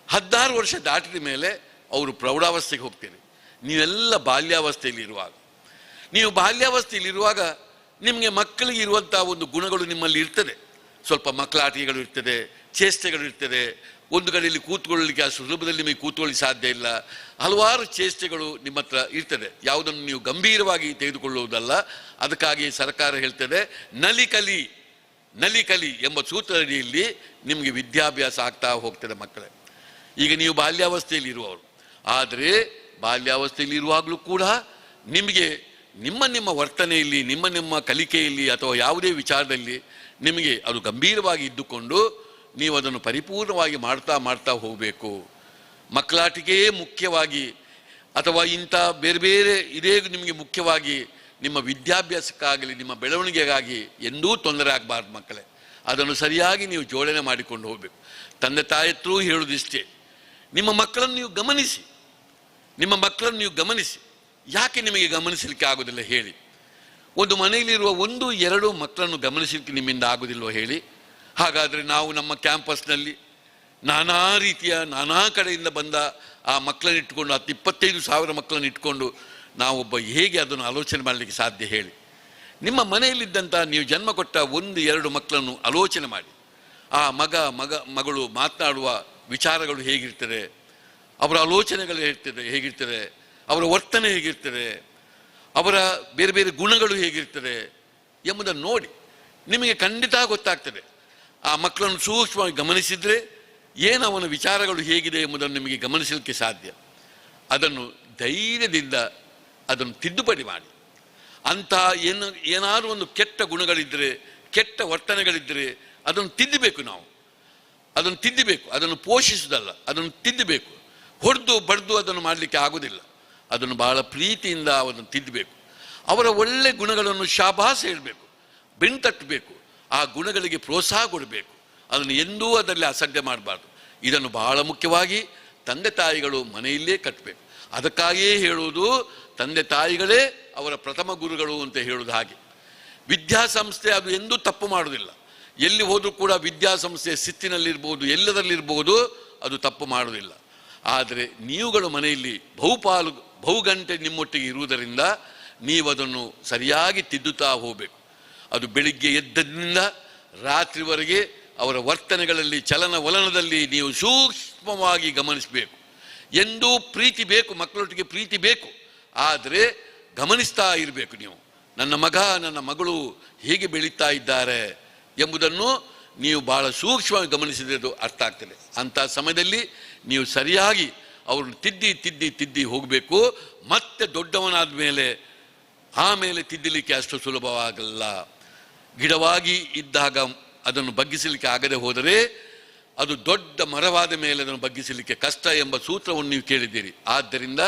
16 ವರ್ಷ ದಾಟಿದ ಮೇಲೆ ಅವರು ಪ್ರೌಢಾವಸ್ಥೆಗೆ ಹೋಗ್ತೀರಿ. ನೀವೆಲ್ಲ ಬಾಲ್ಯಾವಸ್ಥೆಯಲ್ಲಿ ಇರುವಾಗ, ನೀವು ಬಾಲ್ಯಾವಸ್ಥೆಯಲ್ಲಿರುವಾಗ ನಿಮಗೆ ಮಕ್ಕಳಿಗೆ ಇರುವಂಥ ಒಂದು ಗುಣಗಳು ನಿಮ್ಮಲ್ಲಿ ಇರ್ತದೆ. ಸ್ವಲ್ಪ ಮಕ್ಕಳಾಟಿಕೆಗಳು ಇರ್ತದೆ, ಚೇಷ್ಟೆಗಳು ಇರ್ತದೆ. ಒಂದು ಕಡೆಯಲ್ಲಿ ಕೂತ್ಕೊಳ್ಳಲಿಕ್ಕೆ ಆ ಸುಲಭದಲ್ಲಿ ನಿಮಗೆ ಕೂತ್ಕೊಳ್ಳಿ ಸಾಧ್ಯ ಇಲ್ಲ. ಹಲವಾರು ಚೇಷ್ಟೆಗಳು ನಿಮ್ಮ ಹತ್ರ ಇರ್ತದೆ, ಯಾವುದನ್ನು ನೀವು ಗಂಭೀರವಾಗಿ ತೆಗೆದುಕೊಳ್ಳುವುದಲ್ಲ. ಅದಕ್ಕಾಗಿ ಸರ್ಕಾರ ಹೇಳ್ತದೆ, ನಲಿಕಲಿ ನಲಿಕಲಿ ಎಂಬ ಸೂತ್ರದಡಿಯಲ್ಲಿ ನಿಮಗೆ ವಿದ್ಯಾಭ್ಯಾಸ ಆಗ್ತಾ ಹೋಗ್ತದೆ ಮಕ್ಕಳೇ. ಈಗ ನೀವು ಬಾಲ್ಯಾವಸ್ಥೆಯಲ್ಲಿ ಇರುವವರು, ಆದರೆ ಬಾಲ್ಯಾವಸ್ಥೆಯಲ್ಲಿ ಇರುವಾಗಲೂ ಕೂಡ ನಿಮಗೆ ನಿಮ್ಮ ನಿಮ್ಮ ವರ್ತನೆಯಲ್ಲಿ, ನಿಮ್ಮ ನಿಮ್ಮ ಕಲಿಕೆಯಲ್ಲಿ ಅಥವಾ ಯಾವುದೇ ವಿಚಾರದಲ್ಲಿ ನಿಮಗೆ ಅದು ಗಂಭೀರವಾಗಿ ಇದ್ದುಕೊಂಡು ನೀವು ಅದನ್ನು ಪರಿಪೂರ್ಣವಾಗಿ ಮಾಡ್ತಾ ಮಾಡ್ತಾ ಹೋಗಬೇಕು. ಮಕ್ಕಳಾಟಿಕೆಯೇ ಮುಖ್ಯವಾಗಿ ಅಥವಾ ಇಂಥ ಬೇರೆ ಬೇರೆ ಇದೇ ನಿಮಗೆ ಮುಖ್ಯವಾಗಿ ನಿಮ್ಮ ವಿದ್ಯಾಭ್ಯಾಸಕ್ಕಾಗಲಿ ನಿಮ್ಮ ಬೆಳವಣಿಗೆಗಾಗಿ ಎಂದೂ ತೊಂದರೆ ಆಗಬಾರ್ದು ಮಕ್ಕಳೇ. ಅದನ್ನು ಸರಿಯಾಗಿ ನೀವು ಜೋಡಣೆ ಮಾಡಿಕೊಂಡು ಹೋಗಬೇಕು. ತಂದೆ ತಾಯಿ ಹತ್ರವೂ ಹೇಳುವುದಿಷ್ಟೇ, ನಿಮ್ಮ ಮಕ್ಕಳನ್ನು ನೀವು ಗಮನಿಸಿ, ನಿಮ್ಮ ಮಕ್ಕಳನ್ನು ನೀವು ಗಮನಿಸಿ. ಯಾಕೆ ನಿಮಗೆ ಗಮನಿಸಲಿಕ್ಕೆ ಆಗೋದಿಲ್ಲ ಹೇಳಿ? ಒಂದು ಮನೆಯಲ್ಲಿರುವ 1 2 ಮಕ್ಕಳನ್ನು ಗಮನಿಸಲಿಕ್ಕೆ ನಿಮ್ಮಿಂದ ಆಗೋದಿಲ್ವೋ ಹೇಳಿ? ಹಾಗಾದರೆ ನಾವು ನಮ್ಮ ಕ್ಯಾಂಪಸ್ನಲ್ಲಿ, ನಾನಾ ರೀತಿಯ ನಾನಾ ಕಡೆಯಿಂದ ಬಂದ ಆ ಮಕ್ಕಳನ್ನು ಇಟ್ಕೊಂಡು, 25,000 ಮಕ್ಕಳನ್ನು ಇಟ್ಕೊಂಡು ನಾವೊಬ್ಬ ಹೇಗೆ ಅದನ್ನು ಆಲೋಚನೆ ಮಾಡಲಿಕ್ಕೆ ಸಾಧ್ಯ ಹೇಳಿ? ನಿಮ್ಮ ಮನೆಯಲ್ಲಿದ್ದಂಥ ನೀವು ಜನ್ಮ ಕೊಟ್ಟ 1-2 ಮಕ್ಕಳನ್ನು ಆಲೋಚನೆ ಮಾಡಿ. ಆ ಮಗ ಮಗ ಮಗಳು ಮಾತನಾಡುವ ವಿಚಾರಗಳು ಹೇಗಿರ್ತದೆ, ಅವರ ಆಲೋಚನೆಗಳು ಹೇಗಿರ್ತದೆ, ಅವರ ವರ್ತನೆ ಹೇಗಿರ್ತದೆ, ಅವರ ಬೇರೆ ಬೇರೆ ಗುಣಗಳು ಹೇಗಿರ್ತದೆ ಎಂಬುದನ್ನು ನೋಡಿ ನಿಮಗೆ ಖಂಡಿತ ಗೊತ್ತಾಗ್ತದೆ. ಆ ಮಕ್ಕಳನ್ನು ಸೂಕ್ಷ್ಮವಾಗಿ ಗಮನಿಸಿದರೆ ಏನು ಅವನ ವಿಚಾರಗಳು ಹೇಗಿದೆ ಎಂಬುದನ್ನು ನಿಮಗೆ ಗಮನಿಸಲಿಕ್ಕೆ ಸಾಧ್ಯ. ಅದನ್ನು ಧೈರ್ಯದಿಂದ ಅದನ್ನು ತಿದ್ದುಪಡಿ ಮಾಡಿ. ಅಂಥ ಏನಾದರೂ ಒಂದು ಕೆಟ್ಟ ಗುಣಗಳಿದ್ದರೆ, ಕೆಟ್ಟ ವರ್ತನೆಗಳಿದ್ದರೆ ಅದನ್ನು ತಿದ್ದಬೇಕು. ನಾವು ಅದನ್ನು ತಿದ್ದಬೇಕು, ಅದನ್ನು ಪೋಷಿಸುವುದಲ್ಲ, ಅದನ್ನು ತಿದ್ದಬೇಕು. ಹೊಡೆದು ಬಡ್ದು ಅದನ್ನು ಮಾಡಲಿಕ್ಕೆ ಆಗುವುದಿಲ್ಲ. ಅದನ್ನು ಬಹಳ ಪ್ರೀತಿಯಿಂದ ಅದನ್ನು ತಿದ್ದಬೇಕು. ಅವರ ಒಳ್ಳೆ ಗುಣಗಳನ್ನು ಶಾಬಾಸ್ ಹೇಳಬೇಕು, ಬೆಂತಟ್ಟಬೇಕು, ಆ ಗುಣಗಳಿಗೆ ಪ್ರೋತ್ಸಾಹ ಕೊಡಬೇಕು. ಅದನ್ನು ಎಂದೂ ಅದರಲ್ಲಿ ಅಸಡ್ಡೆ ಮಾಡಬಾರ್ದು. ಇದನ್ನು ಬಹಳ ಮುಖ್ಯವಾಗಿ ತಂದೆ ತಾಯಿಗಳು ಮನೆಯಲ್ಲೇ ಕಟ್ಟಬೇಕು. ಅದಕ್ಕಾಗಿಯೇ ಹೇಳುವುದು ತಂದೆ ತಾಯಿಗಳೇ ಅವರ ಪ್ರಥಮ ಗುರುಗಳು ಅಂತ ಹೇಳುವುದು ಹಾಗೆ. ವಿದ್ಯಾಸಂಸ್ಥೆ ಅದು ಎಂದೂ ತಪ್ಪು ಮಾಡುವುದಿಲ್ಲ. ಎಲ್ಲಿ ಹೋದರೂ ಕೂಡ ವಿದ್ಯಾಸಂಸ್ಥೆ ಸಿತ್ತಿನಲ್ಲಿರ್ಬೋದು, ಎಲ್ಲದರಲ್ಲಿರ್ಬೋದು, ಅದು ತಪ್ಪು ಮಾಡುವುದಿಲ್ಲ. ಆದರೆ ನೀವುಗಳು ಮನೆಯಲ್ಲಿ ಬಹುಪಾಲು ಬಹುಗಂಟೆ ನಿಮ್ಮೊಟ್ಟಿಗೆ ಇರುವುದರಿಂದ ನೀವು ಅದನ್ನು ಸರಿಯಾಗಿ ತಿದ್ದುತ್ತಾ ಹೋಗಬೇಕು. ಅದು ಬೆಳಿಗ್ಗೆ ಎದ್ದದಿಂದ ರಾತ್ರಿವರೆಗೆ ಅವರ ವರ್ತನೆಗಳಲ್ಲಿ, ಚಲನವಲನದಲ್ಲಿ ನೀವು ಸೂಕ್ಷ್ಮವಾಗಿ ಗಮನಿಸಬೇಕು. ಎಂದೂ ಪ್ರೀತಿ ಬೇಕು, ಮಕ್ಕಳೊಟ್ಟಿಗೆ ಪ್ರೀತಿ ಬೇಕು, ಆದರೆ ಗಮನಿಸ್ತಾ ಇರಬೇಕು ನೀವು. ನನ್ನ ಮಗ ನನ್ನ ಮಗಳು ಹೇಗೆ ಬೆಳೀತಾ ಇದ್ದಾರೆ ಎಂಬುದನ್ನು ನೀವು ಭಾಳ ಸೂಕ್ಷ್ಮವಾಗಿ ಗಮನಿಸಿದರೆ ಅದು ಅರ್ಥ ಆಗ್ತದೆ. ಅಂಥ ಸಮಯದಲ್ಲಿ ನೀವು ಸರಿಯಾಗಿ ಅವ್ರನ್ನ ತಿದ್ದಿ ತಿದ್ದಿ ತಿದ್ದಿ ಹೋಗಬೇಕು. ಮತ್ತೆ ದೊಡ್ಡವನಾದ ಮೇಲೆ ಆಮೇಲೆ ತಿದ್ದಲಿಕ್ಕೆ ಅಷ್ಟು ಸುಲಭವಾಗಲ್ಲ. ಗಿಡವಾಗಿ ಇದ್ದಾಗ ಅದನ್ನು ಬಗ್ಗಿಸಲಿಕ್ಕೆ ಆಗದೆ ಹೋದರೆ ಅದು ದೊಡ್ಡ ಮರವಾದ ಮೇಲೆ ಅದನ್ನು ಬಗ್ಗಿಸಲಿಕ್ಕೆ ಕಷ್ಟ ಎಂಬ ಸೂತ್ರವನ್ನು ನೀವು ಕೇಳಿದ್ದೀರಿ. ಆದ್ದರಿಂದ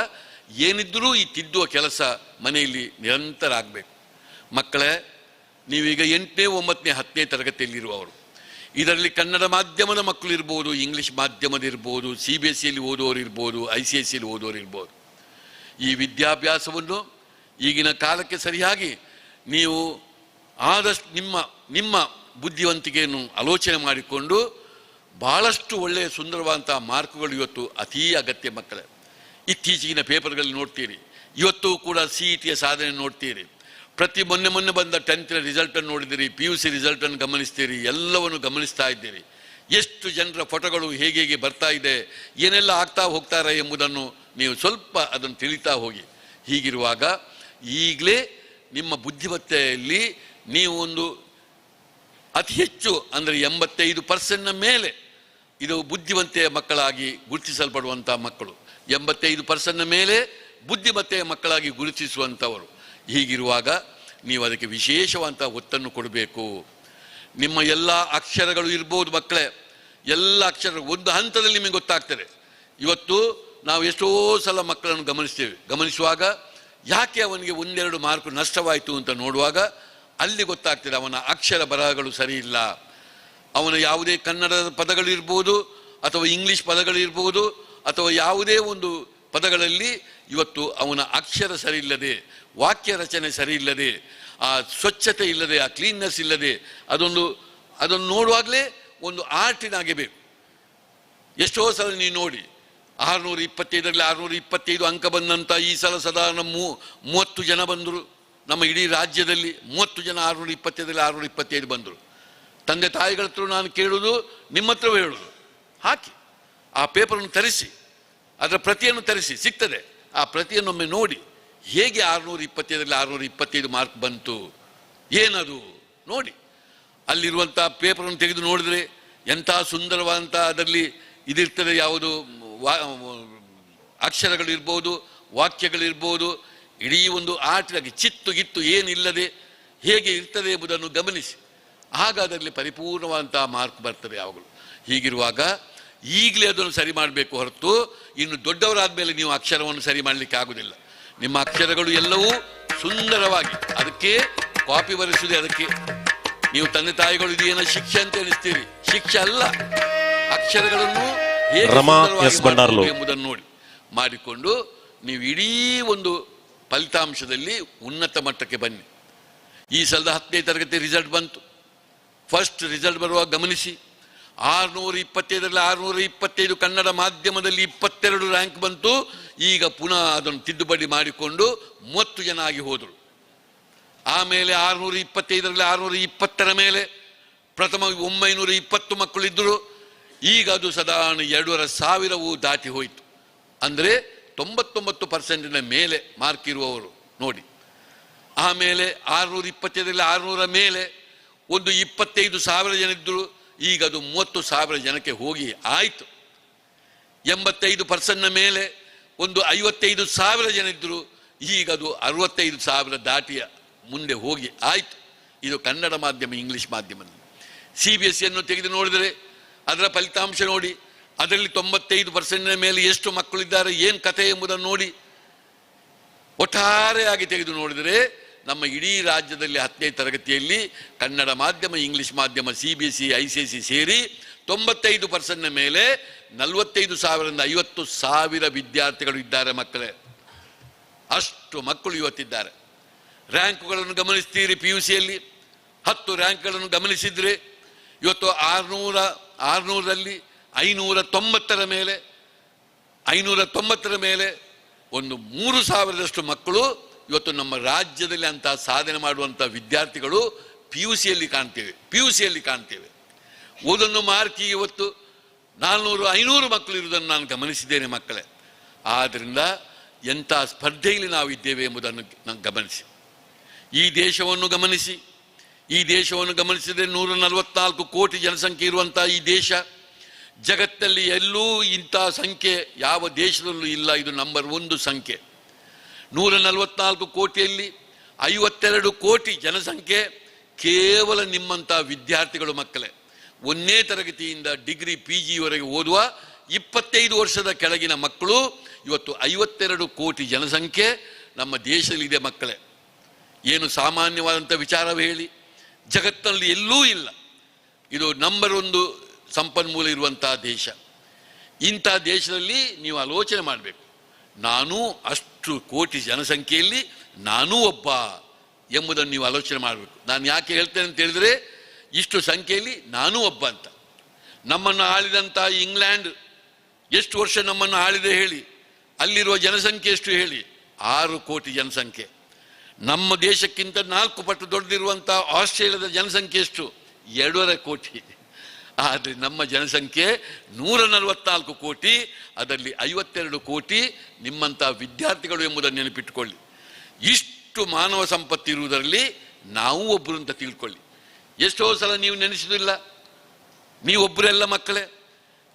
ಏನಿದ್ದರೂ ಈ ತಿದ್ದುವ ಕೆಲಸ ಮನೆಯಲ್ಲಿ ನಿರಂತರ ಆಗಬೇಕು. ಮಕ್ಕಳೇ, ನೀವೀಗ 8ನೇ 9ನೇ 10ನೇ ತರಗತಿಯಲ್ಲಿರುವವರು. ಇದರಲ್ಲಿ ಕನ್ನಡ ಮಾಧ್ಯಮದ ಮಕ್ಕಳು ಇರ್ಬೋದು, ಇಂಗ್ಲೀಷ್ ಮಾಧ್ಯಮದ ಇರ್ಬೋದು, CBSE ಯಲ್ಲಿ ಓದುವವರು ಇರ್ಬೋದು, ICSE ಯಲ್ಲಿ ಓದುವವರು ಇರ್ಬೋದು. ಈ ವಿದ್ಯಾಭ್ಯಾಸವನ್ನು ಈಗಿನ ಕಾಲಕ್ಕೆ ಸರಿಯಾಗಿ ನೀವು ಆದಷ್ಟು ನಿಮ್ಮ ನಿಮ್ಮ ಬುದ್ಧಿವಂತಿಕೆಯನ್ನು ಆಲೋಚನೆ ಮಾಡಿಕೊಂಡು ಭಾಳಷ್ಟು ಒಳ್ಳೆಯ ಸುಂದರವಾದಂಥ ಮಾರ್ಕ್ಗಳು ಇವತ್ತು ಅತೀ ಅಗತ್ಯ ಮಕ್ಕಳೇ. ಇತ್ತೀಚಿನ ಪೇಪರ್ಗಳಲ್ಲಿ ನೋಡ್ತೀರಿ, ಇವತ್ತು ಕೂಡ CET ಸಾಧನೆ ನೋಡ್ತೀರಿ, ಪ್ರತಿ ಮೊನ್ನೆ ಮೊನ್ನೆ ಬಂದ 10th ರಿಸಲ್ಟನ್ನು ನೋಡಿದಿರಿ, PUC ರಿಸಲ್ಟನ್ನು ಗಮನಿಸ್ತೀರಿ, ಎಲ್ಲವನ್ನು ಗಮನಿಸ್ತಾ ಇದ್ದೀರಿ. ಎಷ್ಟು ಜನರ ಫೋಟೋಗಳು ಹೇಗೆ ಹೇಗೆ ಬರ್ತಾ ಇದೆ, ಏನೆಲ್ಲ ಆಗ್ತಾ ಹೋಗ್ತಾರೆ ಎಂಬುದನ್ನು ನೀವು ಸ್ವಲ್ಪ ಅದನ್ನು ತಿಳಿತಾ ಹೋಗಿ. ಹೀಗಿರುವಾಗ ಈಗಲೇ ನಿಮ್ಮ ಬುದ್ಧಿಮತ್ತೆಯಲ್ಲಿ ನೀವು ಒಂದು ಅತಿ ಹೆಚ್ಚು ಅಂದರೆ 85% ಮೇಲೆ ಇದು ಬುದ್ಧಿವಂತೆಯ ಮಕ್ಕಳಾಗಿ ಗುರುತಿಸಲ್ಪಡುವಂಥ ಮಕ್ಕಳು, 85% ಮೇಲೆ ಬುದ್ಧಿಮತ್ತೆಯ ಮಕ್ಕಳಾಗಿ ಗುರುತಿಸುವಂಥವರು. ಹೀಗಿರುವಾಗ ನೀವು ಅದಕ್ಕೆ ವಿಶೇಷವಂಥ ಒತ್ತನ್ನು ಕೊಡಬೇಕು. ನಿಮ್ಮ ಎಲ್ಲ ಅಕ್ಷರಗಳು ಇರ್ಬೋದು ಮಕ್ಕಳೇ, ಎಲ್ಲ ಅಕ್ಷರ ಒಂದು ಹಂತದಲ್ಲಿ ನಿಮಗೆ ಗೊತ್ತಾಗ್ತದೆ. ಇವತ್ತು ನಾವು ಎಷ್ಟೋ ಸಲ ಮಕ್ಕಳನ್ನು ಗಮನಿಸ್ತೇವೆ. ಗಮನಿಸುವಾಗ ಯಾಕೆ ಅವನಿಗೆ 1-2 ಮಾರ್ಕು ನಷ್ಟವಾಯಿತು ಅಂತ ನೋಡುವಾಗ ಅಲ್ಲಿ ಗೊತ್ತಾಗ್ತದೆ ಅವನ ಅಕ್ಷರ ಬರಹಗಳು ಸರಿ ಇಲ್ಲ, ಅವನ ಯಾವುದೇ ಕನ್ನಡದ ಪದಗಳಿರ್ಬೋದು ಅಥವಾ ಇಂಗ್ಲೀಷ್ ಪದಗಳಿರ್ಬೋದು ಅಥವಾ ಯಾವುದೇ ಒಂದು ಪದಗಳಲ್ಲಿ ಇವತ್ತು ಅವನ ಅಕ್ಷರ ಸರಿ ಇಲ್ಲದೆ, ವಾಕ್ಯ ರಚನೆ ಸರಿ ಇಲ್ಲದೆ, ಆ ಸ್ವಚ್ಛತೆ ಇಲ್ಲದೆ, ಆ ಕ್ಲೀನ್ನೆಸ್ ಇಲ್ಲದೆ, ಅದನ್ನು ನೋಡುವಾಗಲೇ ಒಂದು ಆರ್ಟಿನಾಗೆ ಬೇಕು. ಎಷ್ಟೋ ಸಲ ನೀವು ನೋಡಿ 625ರಲ್ಲಿ 625 ಅಂಕ ಬಂದಂಥ ಈ ಸಲ ಸಾಧಾರಣ 30 ಜನ ಬಂದರು. ನಮ್ಮ ಇಡೀ ರಾಜ್ಯದಲ್ಲಿ 30 ಜನ 625ರಲ್ಲಿ 625 ಬಂದರು. ತಂದೆ ತಾಯಿಗಳ ಹತ್ರ ನಾನು ಕೇಳುವುದು, ನಿಮ್ಮ ಹತ್ರವೂ ಹೇಳುವುದು, ಹಾಕಿ ಆ ಪೇಪರನ್ನು ತರಿಸಿ, ಅದರ ಪ್ರತಿಯನ್ನು ತರಿಸಿ, ಸಿಗ್ತದೆ. ಆ ಪ್ರತಿಯನ್ನೊಮ್ಮೆ ನೋಡಿ ಹೇಗೆ 625ರಲ್ಲಿ 625 ಮಾರ್ಕ್ ಬಂತು, ಏನದು ನೋಡಿ. ಅಲ್ಲಿರುವಂಥ ಪೇಪರನ್ನು ತೆಗೆದು ನೋಡಿದರೆ ಎಂಥ ಸುಂದರವಾದಂಥ ಅದರಲ್ಲಿ ಇದಿರ್ತದೆ, ಯಾವುದು ಅಕ್ಷರಗಳಿರ್ಬೋದು, ವಾಕ್ಯಗಳಿರ್ಬೋದು, ಇಡೀ ಒಂದು ಆಟದಾಗಿ ಚಿತ್ತು ಗಿತ್ತು ಏನಿಲ್ಲದೆ ಹೇಗೆ ಇರ್ತದೆ ಎಂಬುದನ್ನು ಗಮನಿಸಿ. ಆಗ ಅದರಲ್ಲಿ ಪರಿಪೂರ್ಣವಾದಂಥ ಮಾರ್ಕ್ ಬರ್ತದೆ ಯಾವಾಗಲೂ. ಹೀಗಿರುವಾಗ ಈಗಲೇ ಅದನ್ನು ಸರಿ ಮಾಡಬೇಕು ಹೊರತು ಇನ್ನು ದೊಡ್ಡವರಾದ ಮೇಲೆ ನೀವು ಅಕ್ಷರವನ್ನು ಸರಿ ಮಾಡಲಿಕ್ಕೆ ಆಗುವುದಿಲ್ಲ. ನಿಮ್ಮ ಅಕ್ಷರಗಳು ಎಲ್ಲವೂ ಸುಂದರವಾಗಿ, ಅದಕ್ಕೆ ಕಾಪಿ ಬರೆಸುವುದೇ ಅದಕ್ಕೆ. ನೀವು ತಂದೆ ತಾಯಿಗಳು ಇದು ಏನೋ ಶಿಕ್ಷೆ ಅಂತ ಎನಿಸ್ತೀರಿ, ಶಿಕ್ಷೆ ಅಲ್ಲ. ಅಕ್ಷರಗಳನ್ನು ಹೇಗೆ ಸುಂದರವಾಗಿ ಎಂಬುದನ್ನು ನೋಡಿ ಮಾಡಿಕೊಂಡು ನೀವು ಇಡೀ ಒಂದು ಫಲಿತಾಂಶದಲ್ಲಿ ಉನ್ನತ ಮಟ್ಟಕ್ಕೆ ಬನ್ನಿ. ಈ ಸಲದ 10ನೇ ತರಗತಿ ರಿಸಲ್ಟ್ ಬಂತು. ಫಸ್ಟ್ ರಿಸಲ್ಟ್ ಬರುವಾಗ ಗಮನಿಸಿ, 625ರಲ್ಲಿ 625 ಕನ್ನಡ ಮಾಧ್ಯಮದಲ್ಲಿ 22 ರ್ಯಾಂಕ್ ಬಂತು. ಈಗ ಪುನಃ ಅದನ್ನು ತಿದ್ದುಪಡಿ ಮಾಡಿಕೊಂಡು 30 ಜನ ಆಗಿ ಹೋದರು. ಆಮೇಲೆ 625ರಲ್ಲಿ 620ರ ಮೇಲೆ ಪ್ರಥಮ 920 ಮಕ್ಕಳಿದ್ದರು. ಈಗ ಅದು ಸಾಧಾರಣ 2,500 ದಾಟಿ ಹೋಯಿತು. ಅಂದರೆ 99% ಮೇಲೆ ಮಾರ್ಕ್ ಇರುವವರು ನೋಡಿ. ಆಮೇಲೆ 625ರಲ್ಲಿ 600 ಮೇಲೆ ಒಂದು 25,000 ಜನ ಇದ್ದರು. ಈಗ ಅದು 30,000 ಜನಕ್ಕೆ ಹೋಗಿ ಆಯಿತು. 85% ಮೇಲೆ ಒಂದು 55,000 ಜನ ಇದ್ದರು. ಈಗ ಅದು 65,000 ದಾಟಿ ಮುಂದೆ ಹೋಗಿ ಆಯಿತು. ಇದು ಕನ್ನಡ ಮಾಧ್ಯಮ, ಇಂಗ್ಲೀಷ್ ಮಾಧ್ಯಮದಲ್ಲಿ. CBSE ತೆಗೆದು ನೋಡಿದರೆ ಅದರ ಫಲಿತಾಂಶ ನೋಡಿ, ಅದರಲ್ಲಿ 95% ಮೇಲೆ ಎಷ್ಟು ಮಕ್ಕಳಿದ್ದಾರೆ, ಏನು ಕಥೆ ಎಂಬುದನ್ನು ನೋಡಿ. ಒಟ್ಟಾರೆಯಾಗಿ ತೆಗೆದು ನೋಡಿದರೆ ನಮ್ಮ ಇಡೀ ರಾಜ್ಯದಲ್ಲಿ 10ನೇ ತರಗತಿಯಲ್ಲಿ ಕನ್ನಡ ಮಾಧ್ಯಮ, ಇಂಗ್ಲೀಷ್ ಮಾಧ್ಯಮ, CBSE, ICSE ಸೇರಿ 95% ಮೇಲೆ 45,000ರಿಂದ 50,000 ವಿದ್ಯಾರ್ಥಿಗಳು ಇದ್ದಾರೆ ಮಕ್ಕಳೇ. ಅಷ್ಟು ಮಕ್ಕಳು ಇವತ್ತಿದ್ದಾರೆ. ರ್ಯಾಂಕುಗಳನ್ನು ಗಮನಿಸ್ತೀರಿ, PUCಯಲ್ಲಿ 10 ರ್ಯಾಂಕ್ಗಳನ್ನು ಗಮನಿಸಿದರೆ ಇವತ್ತು 600ರಲ್ಲಿ 590ರ ಮೇಲೆ, 590ರ ಮೇಲೆ ಒಂದು 3,000ದಷ್ಟು ಮಕ್ಕಳು ಇವತ್ತು ನಮ್ಮ ರಾಜ್ಯದಲ್ಲಿ ಅಂತಹ ಸಾಧನೆ ಮಾಡುವಂಥ ವಿದ್ಯಾರ್ಥಿಗಳು PUCಯಲ್ಲಿ ಕಾಣ್ತೇವೆ, PUCಯಲ್ಲಿ ಕಾಣ್ತೇವೆ. ಒಂದೊಂದು ಮಾರ್ಕಿಗೆ ಇವತ್ತು 400-500 ಮಕ್ಕಳು ಇರುವುದನ್ನು ನಾನು ಗಮನಿಸಿದ್ದೇನೆ ಮಕ್ಕಳೇ. ಆದ್ದರಿಂದ ಎಂಥ ಸ್ಪರ್ಧೆಯಲ್ಲಿ ನಾವಿದ್ದೇವೆ ಎಂಬುದನ್ನು ನಾನು ಗಮನಿಸಿ, ಈ ದೇಶವನ್ನು ಗಮನಿಸಿ. ಈ ದೇಶವನ್ನು ಗಮನಿಸಿದರೆ 144 ಕೋಟಿ ಜನಸಂಖ್ಯೆ ಇರುವಂಥ ಈ ದೇಶ ಜಗತ್ತಲ್ಲಿ ಎಲ್ಲೂ ಇಂಥ ಸಂಖ್ಯೆ ಯಾವ ದೇಶದಲ್ಲೂ ಇಲ್ಲ. ಇದು ನಂಬರ್ 1 ಸಂಖ್ಯೆ. 144 ಕೋಟಿಯಲ್ಲಿ 52 ಕೋಟಿ ಜನಸಂಖ್ಯೆ ಕೇವಲ ನಿಮ್ಮಂಥ ವಿದ್ಯಾರ್ಥಿಗಳು ಮಕ್ಕಳೇ. 1ನೇ ತರಗತಿಯಿಂದ ಡಿಗ್ರಿ PGವರೆಗೆ ಓದುವ 25 ವರ್ಷದ ಕೆಳಗಿನ ಮಕ್ಕಳು ಇವತ್ತು 52 ಕೋಟಿ ಜನಸಂಖ್ಯೆ ನಮ್ಮ ದೇಶದಲ್ಲಿದೆ ಮಕ್ಕಳೇ. ಏನು ಸಾಮಾನ್ಯವಾದಂಥ ವಿಚಾರವೇ ಹೇಳಿ, ಜಗತ್ತಿನಲ್ಲಿ ಎಲ್ಲೂ ಇಲ್ಲ. ಇದು ನಂಬರ್ 1 ಸಂಪನ್ಮೂಲ ಇರುವಂಥ ದೇಶ. ಇಂಥ ದೇಶದಲ್ಲಿ ನೀವು ಆಲೋಚನೆ ಮಾಡಬೇಕು, ನಾನೂ ಅಷ್ಟು ಕೋಟಿ ಜನಸಂಖ್ಯೆಯಲ್ಲಿ ನಾನೂ ಒಬ್ಬ ಎಂಬುದನ್ನು ನೀವು ಆಲೋಚನೆ ಮಾಡಬೇಕು. ನಾನು ಯಾಕೆ ಹೇಳ್ತೇನೆ ಅಂತ ಹೇಳಿದರೆ, ಇಷ್ಟು ಸಂಖ್ಯೆಯಲ್ಲಿ ನಾನೂ ಒಬ್ಬ ಅಂತ. ನಮ್ಮನ್ನು ಆಳಿದಂಥ ಇಂಗ್ಲೆಂಡ್ ಎಷ್ಟು ವರ್ಷ ನಮ್ಮನ್ನು ಆಳಿದೆ ಹೇಳಿ, ಅಲ್ಲಿರುವ ಜನಸಂಖ್ಯೆ ಎಷ್ಟು ಹೇಳಿ? 6 ಕೋಟಿ ಜನಸಂಖ್ಯೆ. ನಮ್ಮ ದೇಶಕ್ಕಿಂತ 4 ಪಟ್ಟು ದೊಡ್ಡದಿರುವಂಥ ಆಸ್ಟ್ರೇಲಿಯಾದ ಜನಸಂಖ್ಯೆ ಎಷ್ಟು? 2.5 ಕೋಟಿ. ಆದರೆ ನಮ್ಮ ಜನಸಂಖ್ಯೆ 144 ಕೋಟಿ, ಅದರಲ್ಲಿ 52 ಕೋಟಿ ನಿಮ್ಮಂಥ ವಿದ್ಯಾರ್ಥಿಗಳು ಎಂಬುದನ್ನು ನೆನಪಿಟ್ಟುಕೊಳ್ಳಿ. ಇಷ್ಟು ಮಾನವ ಸಂಪತ್ತಿರುವುದರಲ್ಲಿ ನಾವು ಒಬ್ಬರು ಅಂತ ತಿಳ್ಕೊಳ್ಳಿ. ಎಷ್ಟೋ ಸಲ ನೀವು ನೆನೆಸುವುದಿಲ್ಲ, ನೀವೊಬ್ಬರೆಲ್ಲ ಮಕ್ಕಳೇ.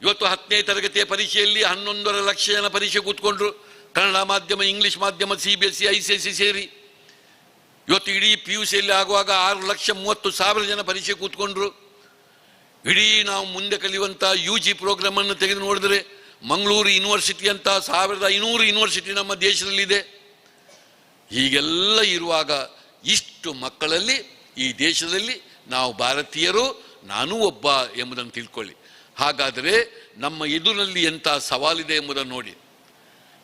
ಇವತ್ತು 10ನೇ ತರಗತಿಯ ಪರೀಕ್ಷೆಯಲ್ಲಿ 11.5 ಲಕ್ಷ ಜನ ಪರೀಕ್ಷೆ ಕೂತ್ಕೊಂಡ್ರು, ಕನ್ನಡ ಮಾಧ್ಯಮ, ಇಂಗ್ಲೀಷ್ ಮಾಧ್ಯಮ, CBSE, ICSE ಸೇರಿ. ಇವತ್ತು ಇಡೀ PUCಯಲ್ಲಿ ಆಗುವಾಗ 6,30,000 ಜನ ಪರೀಕ್ಷೆ ಕೂತ್ಕೊಂಡ್ರು. ಇಡೀ ನಾವು ಮುಂದೆ ಕಲಿಯುವಂಥ UG ಪ್ರೋಗ್ರಾಮನ್ನು ತೆಗೆದು ನೋಡಿದರೆ ಮಂಗಳೂರು ಯೂನಿವರ್ಸಿಟಿ ಅಂತ 1500 ಯೂನಿವರ್ಸಿಟಿ ನಮ್ಮ ದೇಶದಲ್ಲಿದೆ. ಹೀಗೆಲ್ಲ ಇರುವಾಗ ಇಷ್ಟು ಮಕ್ಕಳಲ್ಲಿ ಈ ದೇಶದಲ್ಲಿ ನಾವು ಭಾರತೀಯರು, ನಾನೂ ಒಬ್ಬ ಎಂಬುದನ್ನು ತಿಳ್ಕೊಳ್ಳಿ. ಹಾಗಾದರೆ ನಮ್ಮ ಎದುರಿನಲ್ಲಿ ಎಂಥ ಸವಾಲಿದೆ ಎಂಬುದನ್ನು ನೋಡಿ.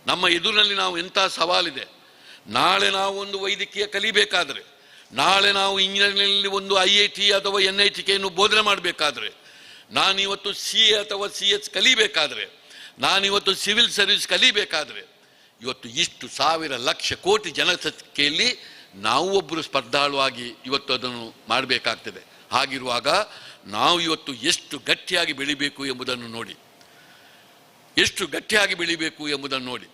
ನಮ್ಮ ಎದುರಿನಲ್ಲಿ ನಾವು ಎಂಥ ಸವಾಲಿದೆ. ನಾಳೆ ನಾವು ಒಂದು ವೈದ್ಯಕೀಯ ಕಲಿಬೇಕಾದರೆ, ನಾಳೆ ನಾವು ಇಂಜಿನಿಯರಿಂಗ್ನಲ್ಲಿ ಒಂದು IIT ಅಥವಾ NITKಯನ್ನು ಬೋಧನೆ ಮಾಡಬೇಕಾದ್ರೆ, ನಾನಿವತ್ತು CA ಅಥವಾ CS ಕಲಿಬೇಕಾದ್ರೆ, ನಾನಿವತ್ತು ಸಿವಿಲ್ ಸರ್ವಿಸ್ ಕಲಿಬೇಕಾದ್ರೆ, ಇವತ್ತು ಇಷ್ಟು ಸಾವಿರ ಲಕ್ಷ ಕೋಟಿ ಜನಸಂಖ್ಯೆಯಲ್ಲಿ ನಾವು ಒಬ್ಬರು ಸ್ಪರ್ಧಾಳುವಾಗಿ ಇವತ್ತು ಅದನ್ನು ಮಾಡಬೇಕಾಗ್ತದೆ. ಹಾಗಿರುವಾಗ ನಾವು ಇವತ್ತು ಎಷ್ಟು ಗಟ್ಟಿಯಾಗಿ ಬೆಳಿಬೇಕು ಎಂಬುದನ್ನು ನೋಡಿ, ಎಷ್ಟು ಗಟ್ಟಿಯಾಗಿ ಬೆಳಿಬೇಕು ಎಂಬುದನ್ನು ನೋಡಿ.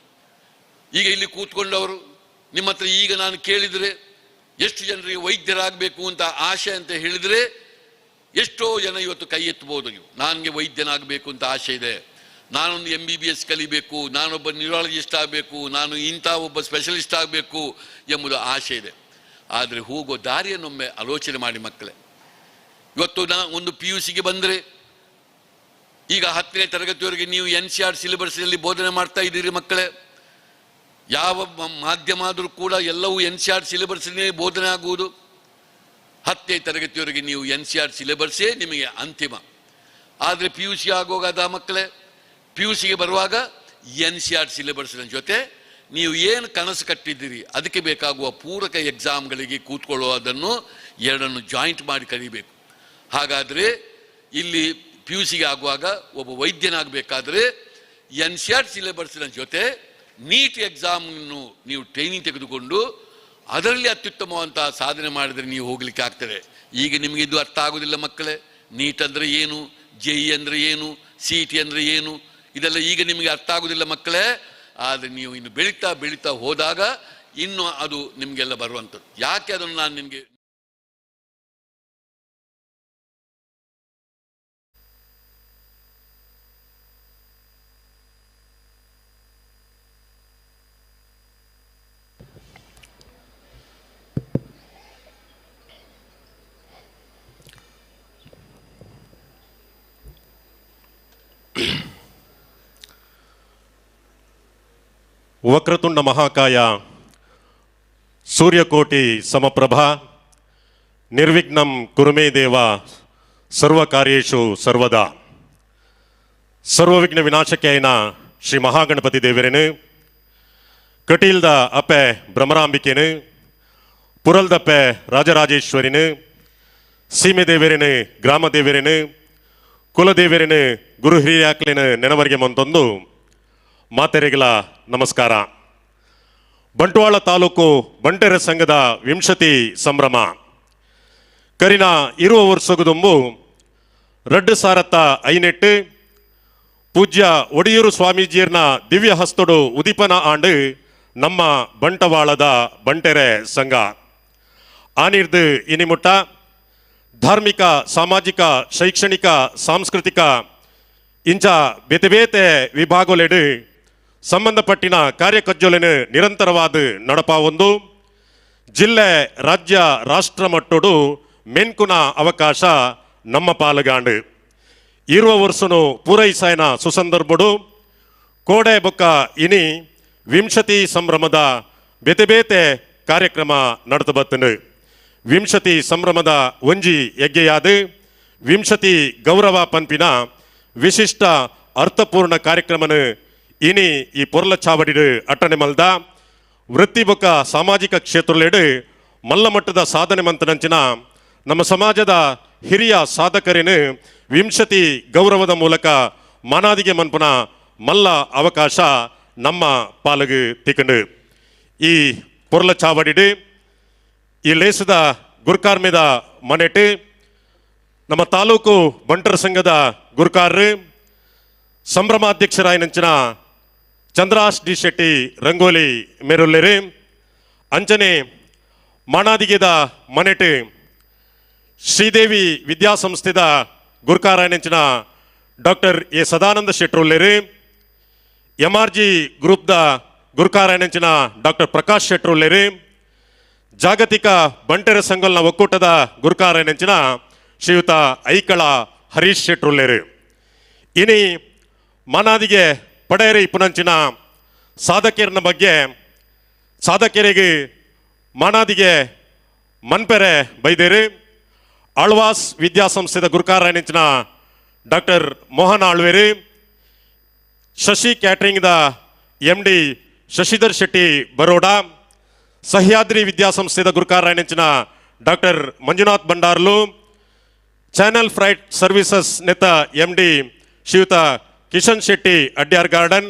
ಈಗ ಇಲ್ಲಿ ಕೂತ್ಕೊಂಡವರು ನಿಮ್ಮ ಹತ್ರ ಈಗ ನಾನು ಕೇಳಿದರೆ ಎಷ್ಟು ಜನರಿಗೆ ವೈದ್ಯರಾಗಬೇಕು ಅಂತ ಆಸೆ ಅಂತ ಹೇಳಿದರೆ ಎಷ್ಟೋ ಜನ ಇವತ್ತು ಕೈ ಎತ್ತಬಹುದು. ನೀವು ನನಗೆ ವೈದ್ಯನಾಗಬೇಕು ಅಂತ ಆಸೆ ಇದೆ, ನಾನೊಂದು MBBS ಕಲಿಬೇಕು, ನಾನೊಬ್ಬ ನ್ಯೂರಾಲಜಿಸ್ಟ್ ಆಗಬೇಕು, ನಾನು ಇಂಥ ಒಬ್ಬ ಸ್ಪೆಷಲಿಸ್ಟ್ ಆಗಬೇಕು ಎಂಬುದು ಆಸೆ ಇದೆ. ಆದರೆ ಹೋಗೋ ದಾರಿಯನ್ನೊಮ್ಮೆ ಆಲೋಚನೆ ಮಾಡಿ ಮಕ್ಕಳೇ. ಇವತ್ತು ನಾ ಒಂದು PUCಗೆ ಬಂದರೆ ಈಗ 10ನೇ ತರಗತಿಯವರೆಗೆ ನೀವು NCR ಸಿಲೆಬಸ್ನಲ್ಲಿ ಬೋಧನೆ ಮಾಡ್ತಾ ಇದ್ದೀರಿ ಮಕ್ಕಳೇ. ಯಾವ ಮಾಧ್ಯಮ ಆದರೂ ಕೂಡ ಎಲ್ಲವೂ NCR ಸಿಲೆಬಸ್ನೇ ಬೋಧನೆ ಆಗುವುದು. 10ನೇ ತರಗತಿಯವರೆಗೆ ನೀವು NCR ಸಿಲೆಬಸ್ಸೇ ನಿಮಗೆ ಅಂತಿಮ. ಆದರೆ PUC ಆಗುವಾಗ ಮಕ್ಕಳೇ, PUCಗೆ ಬರುವಾಗ NCR ಸಿಲೆಬಸ್ನ ಜೊತೆ ನೀವು ಏನು ಕನಸು ಕಟ್ಟಿದ್ದೀರಿ ಅದಕ್ಕೆ ಬೇಕಾಗುವ ಪೂರಕ ಎಕ್ಸಾಮ್ಗಳಿಗೆ ಕೂತ್ಕೊಳ್ಳುವುದನ್ನು ಎರಡನ್ನು ಜಾಯಿಂಟ್ ಮಾಡಿ ಕಲಿಬೇಕು. ಹಾಗಾದರೆ ಇಲ್ಲಿ P U ಸಿಗೆ ಆಗುವಾಗ ಒಬ್ಬ ವೈದ್ಯನಾಗಬೇಕಾದ್ರೆ N C R ಸಿಲೆಬಸ್ಸಿನ ಜೊತೆ ನೀಟ್ ಎಕ್ಸಾಮನ್ನು ನೀವು ಟ್ರೈನಿಂಗ್ ತೆಗೆದುಕೊಂಡು ಅದರಲ್ಲಿ ಅತ್ಯುತ್ತಮವಂತಹ ಸಾಧನೆ ಮಾಡಿದರೆ ನೀವು ಹೋಗಲಿಕ್ಕೆ ಆಗ್ತದೆ. ಈಗ ನಿಮಗೆ ಇದು ಅರ್ಥ ಆಗೋದಿಲ್ಲ ಮಕ್ಕಳೇ. ನೀಟ್ ಅಂದರೆ ಏನು, ಜೆ ಇ ಅಂದರೆ ಏನು, C E T ಅಂದರೆ ಏನು, ಇದೆಲ್ಲ ಈಗ ನಿಮಗೆ ಅರ್ಥ ಆಗೋದಿಲ್ಲ ಮಕ್ಕಳೇ. ಆದರೆ ನೀವು ಇನ್ನು ಬೆಳೀತಾ ಬೆಳೀತಾ ಹೋದಾಗ ಇನ್ನು ಅದು ನಿಮಗೆಲ್ಲ ಬರುವಂಥದ್ದು. ಯಾಕೆ ಅದನ್ನು ನಾನು ನಿಮಗೆ ವಕ್ರತುಂಡ ಮಹಾಕಾಯ ಸೂರ್ಯಕೋಟಿ ಸಮಪ್ರಭಾ ನಿರ್ವಿಘ್ನಂ ಕುರುಮೇ ದೇವ ಸರ್ವಕಾರ್ಯೇಷು ಸರ್ವದಾ. ಸರ್ವವಿಘ್ನ ವಿನಾಶಕೇನ ಶ್ರೀ ಮಹಾಗಣಪತಿ ದೇವರೇನು, ಕಟೀಲ್ದ ಅಪ್ಪೆ ಭ್ರಮರಾಂಬಿಕೆನು, ಪುರಲ್ದಪ್ಪೆ ರಾಜರಾಜೇಶ್ವರಿನು, ಸೀಮೆ ದೇವರೇನು, ಗ್ರಾಮ ದೇವರೇನು, ಕುಲದೇವರೇನು, ಗುರು ಹಿರಿಯಾಕ್ಲೇನು ನೆನವರಿಗೆ ಮಂತೊಂದು ಮಾತೆರೆಗಳ ನಮಸ್ಕಾರ. ಬಂಟ್ವಾಳ ತಾಲೂಕು ಬಂಟೆರ ಸಂಘದ ವಿಂಶತಿ ಸಂಭ್ರಮ ಕರಿನ ಇರುವ ವರ್ಷಗುದುಂಬು ರಡ್ಡು ಸಾರತ್ತ ಐನೆಟ್ಟು ಪೂಜ್ಯ ಒಡಿಯೂರು ಸ್ವಾಮೀಜಿಯರ್ನ ದಿವ್ಯ ಹಸ್ತೊಡು ಉದಿಪನ ಆಂಡು ನಮ್ಮ ಬಂಟವಾಳದ ಬಂಟೆರೆ ಸಂಘ ಆನಿರ್ದು ಇನಿಮುಟ್ಟ ಧಾರ್ಮಿಕ, ಸಾಮಾಜಿಕ, ಶೈಕ್ಷಣಿಕ, ಸಾಂಸ್ಕೃತಿಕ ಇಂಚ ಬೇತೆ ಬೇತೆ ವಿಭಾಗಲೆಡು ಸಂಬಂಧಪಟ್ಟಿನ ಕಾರ್ಯಕಜ್ಜೊಲೆನು ನಿರಂತರವಾದ ನಡಪಾವೊಂದು ಜಿಲ್ಲೆ, ರಾಜ್ಯ, ರಾಷ್ಟ್ರ ಮಟ್ಟೋಡು ಮೆನ್ಕುನ ಅವಕಾಶ ನಮ್ಮ ಪಾಲುಗಾಂಡು. ಇರುವ ವರ್ಷನು ಪೂರೈಸಾಯನ ಸುಸಂದರ್ಭಡು ಕೋಡೆ ಬೊಕ್ಕ ಇನಿ ವಿಂಶತಿ ಸಂಭ್ರಮದ ಬೇತೆ ಬೇತೆ ಕಾರ್ಯಕ್ರಮ ನಡೆದು ಬತ್ತನು. ವಿಂಶತಿ ಸಂಭ್ರಮದ ಒಂಜಿ ಯಜ್ಞೆಯಾದ ವಿಂಶತಿ ಗೌರವ ಪಂಪಿನ ವಿಶಿಷ್ಟ ಅರ್ಥಪೂರ್ಣ ಕಾರ್ಯಕ್ರಮನು ಇನಿ ಈ ಪೊರ್ಲ ಚಾವಡಿಡು ಅಟ್ಟಣೆ ಮಲ್ದ ವೃತ್ತಿ ಬೊಕ್ಕ ಸಾಮಾಜಿಕ ಕ್ಷೇತ್ರಲೆಡು ಮಲ್ಲಮಟ್ಟದ ಸಾಧನೆ ಮಂತನಂಚಿನ ನಮ್ಮ ಸಮಾಜದ ಹಿರಿಯ ಸಾಧಕರೇನು ವಿಂಶತಿ ಗೌರವದ ಮೂಲಕ ಮಾನಾದಿಗೆ ಮನ್ಪುನ ಮಲ್ಲ ಅವಕಾಶ ನಮ್ಮ ಪಾಲಗು ತಿಕ್ಕಂಡು. ಈ ಪೊರ್ಲ ಚಾವಡಿಡು ಈ ಲೇಸದ ಗುರ್ಕಾರ್ಮೆದ ಮನೆಟು ನಮ್ಮ ತಾಲೂಕು ಬಂಟರ ಸಂಘದ ಗುರ್ಕಾರ್ರು ಸಂಭ್ರಮಾಧ್ಯಕ್ಷರಾಯನಂಚಿನ ಚಂದ್ರಾಶ್ ಡಿ ಶೆಟ್ಟಿ ರಂಗೋಲಿ ಮೇರುಲ್ಲೇರು, ಅಂಚನೆ ಮಾಣಾದಿಗೆದ ಮನೆಟು ಶ್ರೀದೇವಿ ವಿದ್ಯಾಸಂಸ್ಥೆದ ಗುರ್ಕಾರಾಯನಂಚಿನ ಡಾಕ್ಟರ್ ಎ ಸದಾನಂದ ಶೆಟ್ರುಲ್ಲೇರು, M R G ಗ್ರೂಪ್ದ ಗುರ್ಕಾರಾಯನಂಚಿನ doctor Prakash ಶೆಟ್ರುಲ್ಲೇರು, ಜಾಗತಿಕ ಬಂಟೆರ ಸಂಘಲ್ನ ಒಕ್ಕೂಟದ ಗುರ್ಕಾರಾಯನಂಚಿನ ಶ್ರೀಯುತ ಐಕಳ ಹರೀಶ್ ಶೆಟ್ರುಲ್ಲೇರು. ಇನಿ ಮಾನಾದಿಗೆ ಪಡೆಯರಿ ಪುನಂಚಿನ ಸಾಧಕಿಯರನ ಬಗ್ಗೆ ಸಾಧಕಿಯರಿಗೆ ಮಾನಾದಿಗೆ ಮನ್ಪೆರೆ ಬೈದೇರಿ ಆಳ್ವಾಸ್ ವಿದ್ಯಾಸಂಸ್ಥೆದ ಗುರುಕಾರಾಯನಂಚಿನ ಡಾಕ್ಟರ್ ಮೋಹನ್ ಆಳ್ವೇರಿ, ಶಶಿ ಕ್ಯಾಟ್ರಿಂಗ್ದ ಎಂ ಡಿ ಶಶಿಧರ್ ಶೆಟ್ಟಿ ಬರೋಡಾ, ಸಹ್ಯಾದ್ರಿ ವಿದ್ಯಾಸಂಸ್ಥೆದ ಗುರುಕಾರಾಯನಂಚಿನ doctor Manjunath Bhandarlu, channel freight services ನೆತ M D ಶ್ರೀಯುತ ಕಿಶನ್ ಶೆಟ್ಟಿ ಅಡ್ಯಾರ್ ಗಾರ್ಡನ್,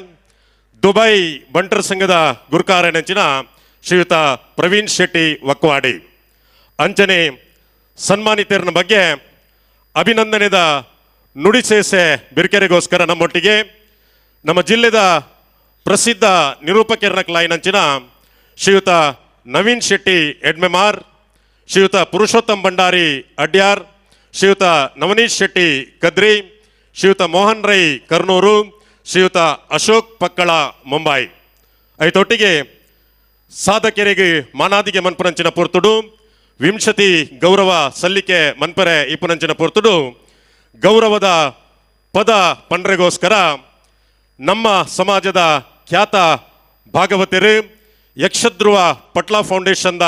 ದುಬೈ ಬಂಟರ ಸಂಘದ ಗುರುಕಾರನಂಚಿನ ಶ್ರೀಯುತ ಪ್ರವೀಣ್ ಶೆಟ್ಟಿ ವಕ್ವಾಡಿ. ಅಂಚನೆ ಸನ್ಮಾನಿತರನ ಬಗ್ಗೆ ಅಭಿನಂದನೆದ ನುಡಿಸೇಸೆ ಬಿರ್ಕೆರೆಗೋಸ್ಕರ ನಮ್ಮೊಟ್ಟಿಗೆ ನಮ್ಮ ಜಿಲ್ಲೆದ ಪ್ರಸಿದ್ಧ ನಿರೂಪಕರನ ಕ್ಲಾಯಿನಂಚಿನ ಶ್ರೀಯುತ ನವೀನ್ ಶೆಟ್ಟಿ ಎಡ್ಮೆಮಾರ್, ಶ್ರೀಯುತ ಪುರುಷೋತ್ತಮ್ ಭಂಡಾರಿ ಅಡ್ಯಾರ್, ಶ್ರೀಯುತ ನವನೀಶ್ ಶೆಟ್ಟಿ ಕದ್ರಿ, ಶ್ರೀಯುತ ಮೋಹನ್ ರೈ ಕರ್ನೂರು, ಶ್ರೀಯುತ ಅಶೋಕ್ ಪಕ್ಕಳ ಮುಂಬೈ. ಐತೊಟ್ಟಿಗೆ ಸಾಧಕರಿಗೆ ಮಾನಾದಿಗೆ ಮನ್ಪುನಂಚಿನ ಪೊರ್ತುಡು ವಿಂಶತಿ ಗೌರವ ಸಲ್ಲಿಕೆ ಮನ್ಪರೆ ಇಪ್ಪುನಂಚಿನ ಪೊರ್ತುಡು ಗೌರವದ ಪದ ಪಂಡ್ರೆಗೋಸ್ಕರ ನಮ್ಮ ಸಮಾಜದ ಖ್ಯಾತ ಭಾಗವತರು ಯಕ್ಷಧ್ರುವ ಪಟ್ಲ ಫೌಂಡೇಶನ್ದ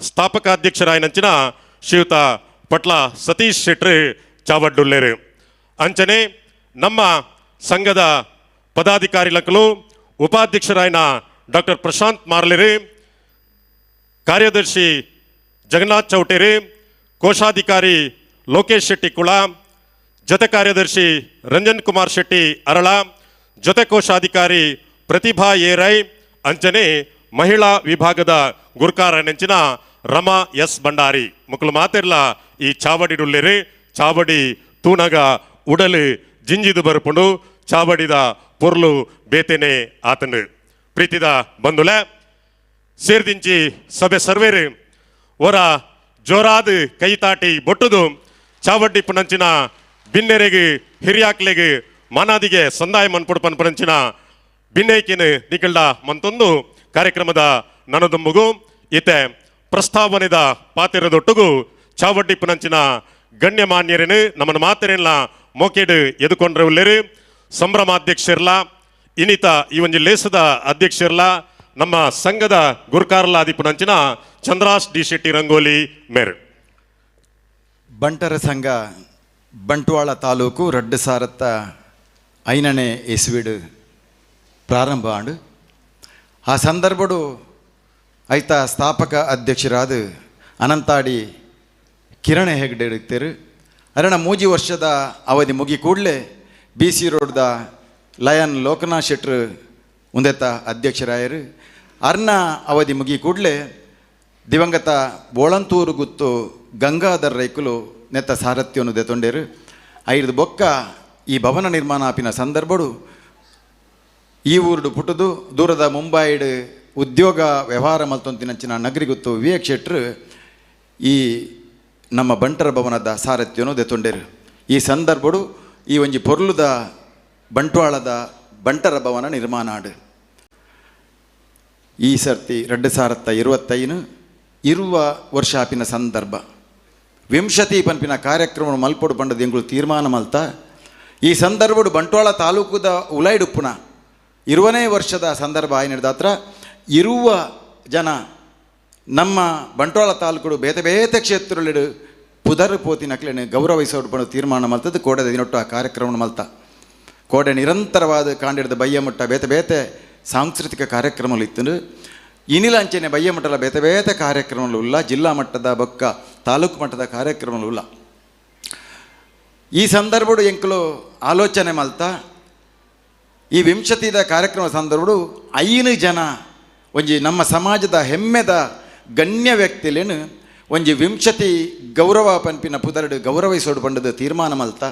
ಸ್ಥಾಪಕಾಧ್ಯಕ್ಷರಾಯನಂಚಿನ ಶ್ರೀಯುತ ಪಟ್ಲ ಸತೀಶ್ ಶೆಟ್ರು ಚಾವಡ್ಡುಲ್ಲೇರು. ಅಂಚನೆ ನಮ್ಮ ಸಂಘದ ಪದಾಧಿಕಾರಿಲಕಲು ಉಪಾಧ್ಯಕ್ಷರಾಯನ ಡಾಕ್ಟರ್ ಪ್ರಶಾಂತ್ ಮಾರ್ಲಿರಿ, ಕಾರ್ಯದರ್ಶಿ ಜಗನ್ನಾಥ್ ಚೌಟೇರಿ, ಕೋಶಾಧಿಕಾರಿ ಲೋಕೇಶ್ ಶೆಟ್ಟಿ ಕುಳ, ಜೊತೆ ಕಾರ್ಯದರ್ಶಿ ರಂಜನ್ ಕುಮಾರ್ ಶೆಟ್ಟಿ ಅರಳ, ಜೊತೆ ಕೋಶಾಧಿಕಾರಿ ಪ್ರತಿಭಾ ಏರೈ, ಅಂಚನೆ ಮಹಿಳಾ ವಿಭಾಗದ ಗುರ್ಕಾರ ನೆಂಚಿನ ರಮಾ ಎಸ್ ಭಂಡಾರಿ ಮುಕುಲು ಮಾತೆರ್ಲ ಈ ಚಾವಡಿಡುಲ್ಲೇರು. ಚಾವಡಿ ತೂನಗ ಉಡಲು ಜಿಂಜಿದು ಬರುಪುಂಡು, ಚಾವಡಿದ ಪೊರ್ಲು ಬೇತೇನೆ ಆತನು. ಪ್ರೀತಿದ ಬಂಧುಲೆ ಸೇರ್ದಿಂಚಿ ಸಭೆ ಸರ್ವೇರು ಒರ ಜೋರಾದ ಕೈತಾಟಿ ಬೊಟ್ಟುದು ಚಾವಡ್ಡಿ ಪುನಂಚಿನ ಬಿನ್ನೆರೆಗೆ ಹಿರಿಯಾಕ್ಲೆಗೆ ಮಾನಾದಿಗೆ ಸಂದಾಯ ಮನ್ಪುಡು ಪನ್ಪುನಂಚಿನ ಬಿನ್ನೈಕಿನ ನಿಕಲ್ಡ ಮಂತೊಂದು ಕಾರ್ಯಕ್ರಮದ ನನದೊಂಬುಗು ಇತೆ ಪ್ರಸ್ತಾವನೆದ ಪಾತಿರದೊಟ್ಟುಗು ಚಾವಡ್ಡಿ ಪುನಂಚಿನ ಗಣ್ಯಮಾನ್ಯರೇನು ನಮ್ಮನ ಮಾತೆರೆಲ್ಲ ಮೋಕೆಡು ಎದುಕೊಂಡ್ರೆ ಉಲ್ಲೇರು. ಸಂಭ್ರಮಾಧ್ಯಕ್ಷರ್ಲ ಇನ್ನಿತ ಈ ಒಂಜಿ ಲೇಸದ ಅಧ್ಯಕ್ಷರ್ಲ ನಮ್ಮ ಸಂಘದ ಗುರ್ಕಾರ್ಲ ಆದಿಪುನಂಚಿನ ಚಂದ್ರಾಸ್ ಡಿ ಶೆಟ್ಟಿ ರಂಗೋಲಿ ಮೇರ್. ಬಂಟರ ಸಂಘ ಬಂಟ್ವಾಳ ತಾಲೂಕು ರಡ್ಡು ಸಾರತ್ತ ಐನನೇ ಇಸ್ವಿಡು ಪ್ರಾರಂಭ ಆಂಡು. ಆ ಸಂದರ್ಭಡು ಐತ ಸ್ಥಾಪಕ ಅಧ್ಯಕ್ಷರಾದ ಅನಂತಾಡಿ ಕಿರಣ ಹೆಗ್ಡೆ ಇರ್ತಾರೆ. ಅರಣ ಮೂಜಿ ವರ್ಷದ ಅವಧಿ ಮುಗಿ ಕೂಡಲೇ ಬಿ ಸಿ ರೋಡ್ದ ಲಯನ್ ಲೋಕನಾಥ್ ಶೆಟ್ರು ಉಂದೆತ್ತ ಅಧ್ಯಕ್ಷರಾಯರು. ಅರ್ನ ಅವಧಿ ಮುಗಿ ಕೂಡಲೇ ದಿವಂಗತ ಬೋಳಂತೂರು ಗುತ್ತು ಗಂಗಾಧರ್ ರೈಕುಲು ನೆತ್ತ ಸಾರಥ್ಯವನ್ನು ದೆತೊಂಡೇರು. ಐದು ಬೊಕ್ಕ ಈ ಭವನ ನಿರ್ಮಾಣ ಆಪಿನ ಸಂದರ್ಭಡು ಈ ಊರುಡು ಪುಟ್ಟುದು ದೂರದ ಮುಂಬೈಡ್ ಉದ್ಯೋಗ ವ್ಯವಹಾರ ಮಲ್ತೊಂತಿನಂಚಿನ ನಗರಿಗುತ್ತು ವಿವೇಕ್ ಶೆಟ್ರು ಈ ನಮ್ಮ ಬಂಟರ ಭವನದ ಸಾರಥ್ಯವನ್ನು ದೆತೊಂಡೇರು. ಈ ಸಂದರ್ಭಡು ಈ ಒಂಜಿ ಪೊರ್ಲುದ ಬಂಟ್ವಾಳದ ಬಂಟರ ಭವನ ನಿರ್ಮಾಣ ಆಡು. ಈ ಸರ್ತಿ 2025 ಇರುವ ವರ್ಷ ಆಪಿನ ಸಂದರ್ಭ ವಿಂಶತಿ ಪನ್ಪಿನ ಕಾರ್ಯಕ್ರಮ ಮಲ್ಪೊಡು ಪಂಡದ ಎಂಗುಳು ತೀರ್ಮಾನ ಮಲ್ತ. ಈ ಸಂದರ್ಭಡು ಬಂಟ್ವಾಳ ತಾಲೂಕುದ ಉಲೈಡುಪ್ಪುನ 20ನೇ ವರ್ಷದ ಸಂದರ್ಭ ಆಯ್ನಿಡ್ದಾತ್ರ ಇರುವ ಜನ ನಮ್ಮ ಬಂಟ್ವಾಳ ತಾಲೂಕುಡು ಬೇತೆ ಬೇತೆ ಕ್ಷೇತ್ರಗಳಿಡು ಪುದರ್ ಪೋತಿನಕ್ಲೇನು ಗೌರವಿಸೋಡು ಪಂಡ ತೀರ್ಮಾನ ಮಲ್ತದ್ದು. ಕೋಡೆ ದಿನೊಟ್ಟು ಆ ಕಾರ್ಯಕ್ರಮ ಮಲ್ತ ಕೋಡೆ ನಿರಂತರವಾದ ಕಾಂಡಿಡ್ದ ಬಯ್ಯಮುಟ್ಟ ಬೇತೆ ಬೇತೆ ಸಾಂಸ್ಕೃತಿಕ ಕಾರ್ಯಕ್ರಮಗಳು ಇತ್ತು. ಇನಿಲಂಚನೆ ಬಯ್ಯಮಟ್ಟಲ ಬೇತೆ ಬೇತೆ ಕಾರ್ಯಕ್ರಮಗಳು ಉಲ್ಲ, ಜಿಲ್ಲಾ ಮಟ್ಟದ ಬೊಕ್ಕ ತಾಲೂಕು ಮಟ್ಟದ ಕಾರ್ಯಕ್ರಮಗಳು ಉಲ್ಲ. ಈ ಸಂದರ್ಭಡು ಎಂಕಲು ಆಲೋಚನೆ ಮಲ್ತ ಈ ವಿಂಶತಿದ ಕಾರ್ಯಕ್ರಮ ಸಂದರ್ಭಡು 5 ಜನ ಒಂಜಿ ನಮ್ಮ ಸಮಾಜದ ಹೆಮ್ಮೆದ ಗಣ್ಯ ವ್ಯಕ್ತಿಲೇನು ಒಂಜಿ ವಿಂಶತಿ ಗೌರವ ಪನ್ಪಿನ ಪುದರಡು ಗೌರವಿಸೋಡು ಪಂಡದ ತೀರ್ಮಾನ ಮಲ್ತ.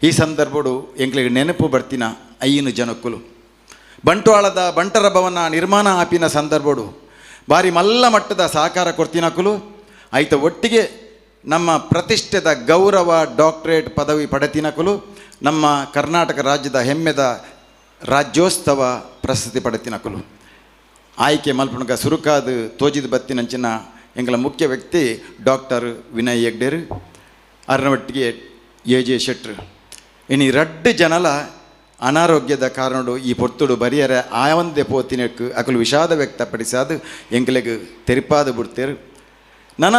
ಈ ಸಂದರ್ಭಡು ಎಂಕ್ಲಿಗೆ ನೆನಪು ಬರ್ತಿನ 5 ಜನಕ್ಕುಲು ಬಂಟ್ವಾಳದ ಬಂಟರ ಭವನ ನಿರ್ಮಾಣ ಆಪಿನ ಸಂದರ್ಭಡು ಭಾರಿ ಮಲ್ಲ ಮಟ್ಟದ ಸಹಕಾರ ಕೊಡ್ತಿನಕುಲು. ಆಯ್ತ ಒಟ್ಟಿಗೆ ನಮ್ಮ ಪ್ರತಿಷ್ಠೆದ ಗೌರವ ಡಾಕ್ಟರೇಟ್ ಪದವಿ ಪಡೆತಿನಕುಲು ನಮ್ಮ ಕರ್ನಾಟಕ ರಾಜ್ಯದ ಹೆಮ್ಮೆದ ರಾಜ್ಯೋತ್ಸವ ಪ್ರಶಸ್ತಿ ಪಡೆತಿನಕುಲು. ಆಯ್ಕೆ ಮಲ್ಪುಣಗ ಸುರುಕಾದ ತೋಜಿದ ಬತ್ತಿನಂಚಿನ ಎಂಗಳ ಮುಖ್ಯ ವ್ಯಕ್ತಿ ಡಾಕ್ಟರ್ ವಿನಯ್ ಹೆಗ್ಡೇರು, ಅರನೊಟ್ಟಿಗೆ ಎ ಜೆ ಶೆಟ್ರು. ಇನ್ನು ರಡ್ಡು ಜನಲ ಅನಾರೋಗ್ಯದ ಕಾರಣಡು ಈ ಪೊರ್ತುಡು ಬರಿಯರೆ ಆವಂದೆ ಪೋತಿನಕ್ಕೆ ಅಕಲು ವಿಷಾದ ವ್ಯಕ್ತಪಡಿಸಾದು ಎಂಕ್ಲೆಗ್ ತೆರಿಪಾದ ಬಿಡ್ತೇರು. ನನ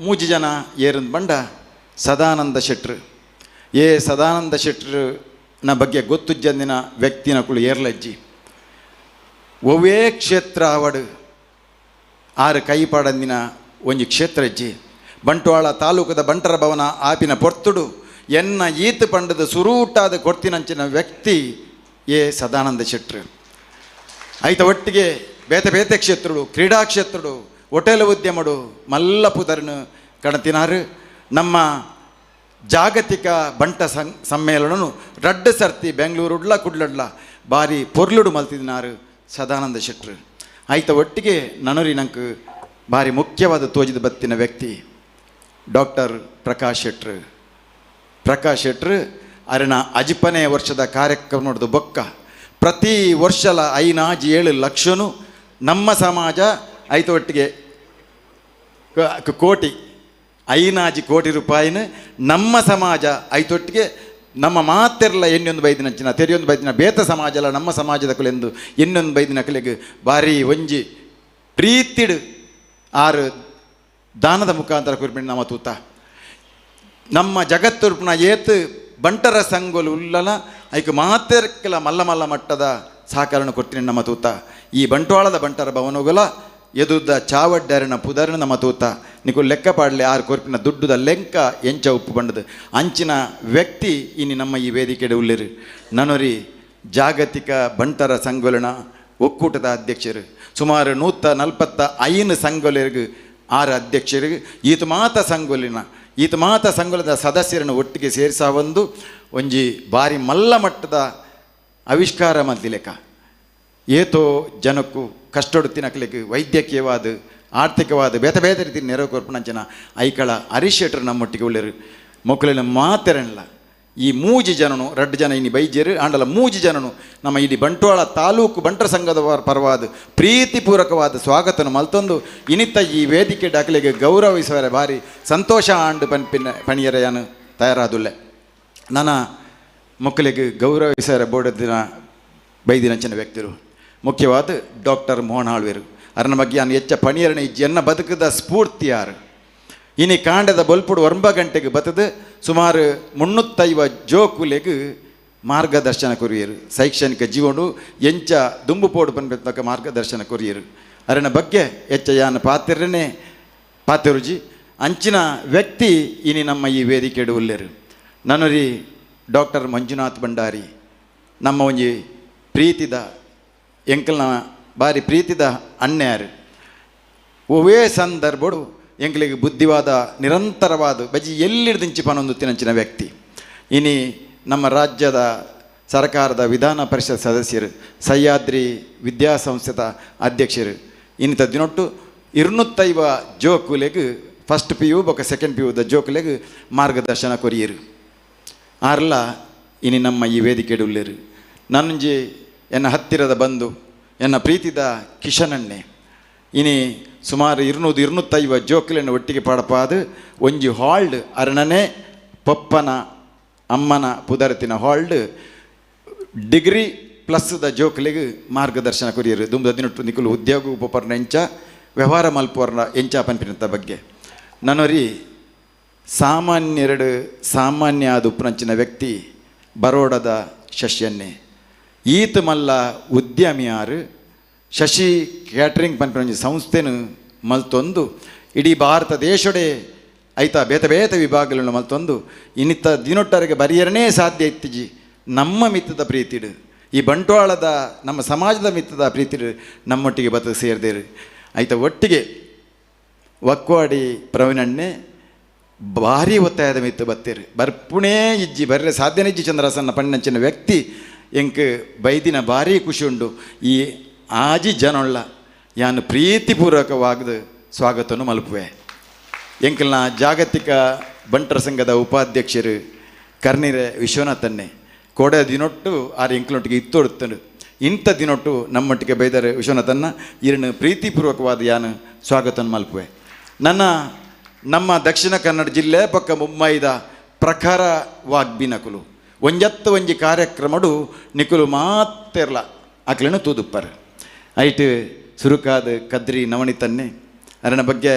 ಮೂಜಿ ಜನ ಏರಂದು ಬಂಡ ಸದಾನಂದ ಶೆಟ್ರು. ಎ ಸದಾನಂದ ಶೆಟ್ರನ ಬಗ್ಗೆ ಗೊತ್ತು ಜಂದಿನ ವ್ಯಕ್ತಿನಕುಲು ಏರ್ಲಜ್ಜಿ. ಒವ್ವೇ ಕ್ಷೇತ್ರ ಅವಡು ಆರು ಕೈಪಾಡಂದಿನ ಒಂಜಿ ಕ್ಷೇತ್ರ ಅಜ್ಜಿ. ಬಂಟ್ವಾಳ ತಾಲೂಕದ ಬಂಟರ ಭವನ ಆಪಿನ ಪೊರ್ತುಡು ಎನ್ನ ಈತ ಪಂಡದ ಸುರೂಟಾದ ಕೊಡ್ತಿನಂಚಿನ ವ್ಯಕ್ತಿ ಎ ಸದಾನಂದ ಶೆಟ್ರು. ಐತ ಒಟ್ಟಿಗೆ ಬೇತೆ ಬೇತೆ ಕ್ಷೇತ್ರಡು, ಕ್ರೀಡಾ ಕ್ಷೇತ್ರಡು, ಹೋಟೆಲ್ ಉದ್ಯಮಡು ಮಲ್ಲ ಪುದರ್ನು ಕಣತಿನಾರು. ನಮ್ಮ ಜಾಗತಿಕ ಬಂಟ ಸಮ್ಮೇಳನನು ರಡ್ಡು ಸರ್ತಿ ಬೆಂಗಳೂರುಡ್ಲ ಕುಡ್ಲಡ್ಲ ಬಾರಿ ಪೊರ್ಲುಡು ಮಲ್ತಿದಿನಾರು ಸದಾನಂದ ಶೆಟ್ರು. ಆಯ್ತ ಒಟ್ಟಿಗೆ ನನರಿ ನಂಗೆ ಭಾರಿ ಮುಖ್ಯವಾದ ತೋಜಿದ ಬತ್ತಿನ ವ್ಯಕ್ತಿ ಡಾಕ್ಟರ್ ಪ್ರಕಾಶ್ ಶೆಟ್ರು. ಪ್ರಕಾಶ್ ಶೆಟ್ರು ಅರಣ ಅಜಿಪನೇ ವರ್ಷದ ಕಾರ್ಯಕ್ರಮ ನೋಡಿದು ಬೊಕ್ಕ ಪ್ರತಿ ವರ್ಷಲ 5 7 ಲಕ್ಷನು ನಮ್ಮ ಸಮಾಜ ಐತ ಒಟ್ಟಿಗೆ ಕೋಟಿ 5 ಕೋಟಿ ರೂಪಾಯಿನ ನಮ್ಮ ಸಮಾಜ ಐತೊಟ್ಟಿಗೆ ನಮ್ಮ ಮಾತೆರ್ಲ ಎನ್ನೊಂದು ಬೈದಿನ ಚಿನ್ನ ತೆರೆಯೊಂದು ಬೈದಿನ ಬೇತ ಸಮಾಜ ಅಲ್ಲ ನಮ್ಮ ಸಮಾಜದ ಕುಲೆಂದು ಎನ್ನೊಂದು ಬೈದಿನ ಕಲೆಗೆ ಭಾರಿ ಒಂಜಿ ಪ್ರೀತಿಡು ಆರು ದಾನದ ಮುಖಾಂತರ ಕುರಿಪಿಂಡು ನಮ್ಮ ತೂತ ನಮ್ಮ ಜಗತ್ತುರ್ಪುನ ಏತು ಬಂಟರ ಸಂಗೊಲು ಉಲ್ಲಲ ಐಕ್ ಮಾತೆರ್ಕಲ ಮಲ್ಲ ಮಲ್ಲ ಮಟ್ಟದ ಸಹಕಾರನ ಕೊಡ್ತೀನಿ ನಮ್ಮ ತೂತ. ಈ ಬಂಟ್ವಾಳದ ಬಂಟರ ಭವನಗುಲ ಎದುದ್ದ ಚಾವಡ್ಡರನ ಪುದರನ ನಮ್ಮ ತೂತ. ನಿಕುಲು ಲೆಕ್ಕ ಪಾಡಲೆ ಆರು ಕೊರ್ಪಿನ ದುಡ್ಡುದ ಲೆಂಕ ಎಂಚ ಉಪ್ಪು ಬಂಡದು ಅಂಚಿನ ವ್ಯಕ್ತಿ ಇನಿ ನಮ್ಮ ಈ ವೇದಿಕೆಡೆ ಉಲ್ಲೇರು. ನನೊರಿ ಜಾಗತಿಕ ಬಂಟರ ಸಂಘೋಲನ ಒಕ್ಕೂಟದ ಅಧ್ಯಕ್ಷರು, ಸುಮಾರು 145 ಸಂಘೋಲರಿಗೆ 6 ಅಧ್ಯಕ್ಷರಿಗೆ ಈತ ಮಾತ ಸಂಘೋಲಿನ ಈತ ಮಾತ ಸಂಘೋಲದ ಸದಸ್ಯರನ್ನು ಒಟ್ಟಿಗೆ ಸೇರಿಸ ಒಂದು ಒಂಜಿ ಬಾರಿ ಮಲ್ಲ ಮಟ್ಟದ ಆವಿಷ್ಕಾರ ಮಲ್ತಿಲೆಕ್ಕ ಏತೋ ಜನಕ್ಕೂ ಕಷ್ಟೊಡು ತಿನಕಲಿಗೆ ವೈದ್ಯಕೀಯವಾದ ಆರ್ಥಿಕವಾದ ಬೇತೆ ಬೇತೆ ರೀತಿ ನೆರವು ಕೊರ್ಪುನಂಚಿನ ಐಕಳ ಹರೀಶ್ ಶೆಟ್ಟರು ನಮ್ಮೊಟ್ಟಿಗೆ ಉಳ್ಳೇರು. ಮೊಕ್ಕಲಿನ ಮಾತೆರಲ್ಲ ಈ ಮೂಜಿ ಜನನು ರಡ್ಡು ಜನ ಇನಿ ಬೈಜೇರು ಆಂಡಲ ಮೂಜಿ ಜನನು ನಮ್ಮ ಇಡೀ ಬಂಟ್ವಾಳ ತಾಲೂಕು ಬಂಟರ ಸಂಘದ ಪರವಾದ ಪ್ರೀತಿಪೂರ್ವಕವಾದ ಸ್ವಾಗತನ ಮಲ್ತೊಂದು ಇನಿತ ಈ ವೇದಿಕೆ ದಾಖಲೆಗೆ ಗೌರವಿಸುವರೆ ಭಾರಿ ಸಂತೋಷ ಆಂಡು ಪನ್ಪಿನ ಪಣಿಯರೆಯಾನು ತಯಾರಾದುಲ್ಲೆ. ನನ್ನ ಮಕ್ಕಳಿಗೆ ಗೌರವಿಸುವರೆ ಬೋರ್ಡ್ ದಿನ ಬೈದಿನಂಚಿನ ವ್ಯಕ್ತಿರು ಮುಖ್ಯವಾದ ಡಾಕ್ಟರ್ ಮೋಹನ್ ಆಳ್ವೇರು ಅರನ ಬಗ್ಗೆ ನಾನು ಹೆಚ್ಚ ಪಣಿಯರಣ ಇಜ್ಜಿ ಬದುಕದ ಸ್ಫೂರ್ತಿ ಯಾರು. ಇನಿ ಕಾಂಡದ ಬೊಲ್ಪುಡು 9 ಗಂಟೆಗೆ ಬತ್ತದು ಸುಮಾರು 350 ಜೋಕುಲೆಗ್ ಮಾರ್ಗದರ್ಶನ ಕೊರಿಯರು, ಶೈಕ್ಷಣಿಕ ಜೀವನ ಎಂಚ ದುಂಬು ಪೋಡು ಪನ್ಪೆತ್ತಕ್ಕ ಮಾರ್ಗದರ್ಶನ ಕೊರಿಯರು. ಅರನ ಬಗ್ಗೆ ಹೆಚ್ಚ ಯಾನ ಪಾತಿರನೇ ಪಾತಿರುಜಿ ಅಂಚಿನ ವ್ಯಕ್ತಿ ಇನಿ ನಮ್ಮ ಈ ವೇದಿಕೆಡು ಉಲ್ಲೇರು. ನನರಿ ಡಾಕ್ಟರ್ ಮಂಜುನಾಥ್ ಭಂಡಾರಿ ನಮ್ಮ ಒಂಜಿ ಪ್ರೀತಿದ ಎಂಕಲ್ನ ಬಾರಿ ಪ್ರೀತಿದ ಅಣ್ಣಯಾರು. ಒವೇ ಸಂದರ್ಭಡು ಎಂಕಲಿಗೆ ಬುದ್ಧಿವಾದ ನಿರಂತರವಾದ ಬಜಿ ಎಲ್ಲಿಡ್ದಿಂಚಿ ಪನೊಂದು ತಿನಂಚಿನ ವ್ಯಕ್ತಿ. ಇನಿ ನಮ್ಮ ರಾಜ್ಯದ ಸರ್ಕಾರದ ವಿಧಾನ ಪರಿಷತ್ ಸದಸ್ಯರು, ಸಹ್ಯಾದ್ರಿ ವಿದ್ಯಾಸಂಸ್ಥೆದ ಅಧ್ಯಕ್ಷರು. ಇನ್ನಿತ ದಿನೊಟ್ಟು 250 ಜೋಕುಲೆಗ್ ಫಸ್ಟ್ ಪಿ ಯು ಬೊಕ ಸೆಕೆಂಡ್ ಪಿ ಯುದ ಜೋಕುಲೆಗ್ ಮಾರ್ಗದರ್ಶನ ಕೊರಿಯರು. ಆರ್ಲ ಇನಿ ನಮ್ಮ ಈ ವೇದಿಕೆಡು ಉಲ್ಲೇರು. ನನ್ನಂಜಿ ಎನ್ನ ಹತ್ತಿರದ ಬಂಧು ಎನ್ನ ಪ್ರೀತಿದ ಕಿಶನಣ್ಣೆ ಇನಿ ಸುಮಾರು 200-250 ಜೋಕುಲೆನ ಒಟ್ಟಿಗೆ ಪಾಡಪಾದು ಒಂಜಿ ಹಾಲ್ಡ್ ಅರಣನೆ ಪಪ್ಪನ ಅಮ್ಮನ ಪುದರತಿನ ಹಾಲ್ಡ್ ಡಿಗ್ರಿ ಪ್ಲಸ್ದ ಜೋಕುಲೆಗ್ ಮಾರ್ಗದರ್ಶನ ಕೊರಿಯರು. ದುಂಬು 18 ನಿಕುಲು ಉದ್ಯೋಗ ಉಪಪರ್ಣ ಎಂಚ ವ್ಯವಹಾರ ಮಲ್ಪುವರ್ನ ಎಂಚ ಪನ್ಪಿನಂತ ಬಗ್ಗೆ. ನನೊರಿ ಸಾಮಾನ್ಯರೆಡು ಸಾಮಾನ್ಯ ಆದ ಉಪ್ಪುನಂಚಿನ ವ್ಯಕ್ತಿ ಬರೋಡದ ಶಶಿಯನ್ನೇ. ಈತ ಮಲ್ಲ ಉದ್ಯಮಿಯಾರು ಶಶಿ ಕ್ಯಾಟ್ರಿಂಗ್ ಪನ್ಪಿನ ಒಂಜಿ ಸಂಸ್ಥೆನು ಮಲ್ತೊಂದು ಇಡೀ ಭಾರತ ದೇಶಡೆ ಐತ ಬೇತೆ ಬೇತೆ ವಿಭಾಗಗಳನ್ನು ಮಲ್ತೊಂದು ಇನ್ನಿತ್ತ ದಿನೊಟ್ಟರಿಗೆ ಬರಿಯರನೇ ಸಾಧ್ಯ ಇತ್ತಿಜಿ ನಮ್ಮ ಮಿತ್ತದ ಪ್ರೀತಿಡು ಈ ಬಂಟ್ವಾಳದ ನಮ್ಮ ಸಮಾಜದ ಮಿತ್ತದ ಪ್ರೀತಿಡು ನಮ್ಮೊಟ್ಟಿಗೆ ಬತ್ತ ಸೇರಿದೇರು. ಐತ ಒಟ್ಟಿಗೆ ಒಕ್ವಾಡಿ ಪ್ರವೀಣಣ್ಣೆ ಭಾರಿ ಒತ್ತಾಯದ ಮಿತ್ತು ಬತ್ತೇರು ಬರ್ಪುಣೇ ಇಜ್ಜಿ ಬರ್ರೆ ಸಾಧ್ಯನೇ ಇಜ್ಜಿ ಚಂದ್ರಸನ್ನ ಪಣ್ಣಂಚಿನ ವ್ಯಕ್ತಿ ಎಂಕ್ ಬೈದಿನ ಭಾರಿ ಖುಷಿ ಉಂಡು. ಈ ಆಜಿ ಜನೊಳ್ಳ ಯಾನು ಪ್ರೀತಿಪೂರ್ವಕವಾಗದು ಸ್ವಾಗತವನ್ನು ಮಲಪುವೆ. ಎಂಕಲ್ನ ಜಾಗತಿಕ ಬಂಟರ ಸಂಘದ ಉಪಾಧ್ಯಕ್ಷರು ಕರ್ನಿರೆ ವಿಶ್ವನಾಥನ್ನೇ ಕೋಡೆ ದಿನೊಟ್ಟು ಆರು ಎಂಕಲೊಟ್ಟಿಗೆ ಇತ್ತೊಡುತ್ತನು ಇಂಥ ದಿನೊಟ್ಟು ನಮ್ಮೊಟ್ಟಿಗೆ ಬೈದರೆ ವಿಶ್ವನಾಥನ್ನ ಇರನ್ನು ಪ್ರೀತಿಪೂರ್ವಕವಾದ ಯಾನು ಸ್ವಾಗತವನ್ನು ಮಲಪುವೆ. ನನ್ನ ನಮ್ಮ ದಕ್ಷಿಣ ಕನ್ನಡ ಜಿಲ್ಲೆ ಪಕ್ಕ ಮುಂಬೈದ ಪ್ರಖರ ವಾಗ್ಬಿನಕುಲು ಒಂಜತ್ತು ಒಂಜಿ ಕಾರ್ಯಕ್ರಮಡು ನಿಕುಲು ಮಾತೆರ್ಲ ಅಕ್ಲೇನು ತೂದುಪ್ಪರು. ಐಟ್ ಸುರುಕಾದ ಕದ್ರಿ ನವಣಿತನ್ನೇ ಅದರ ಬಗ್ಗೆ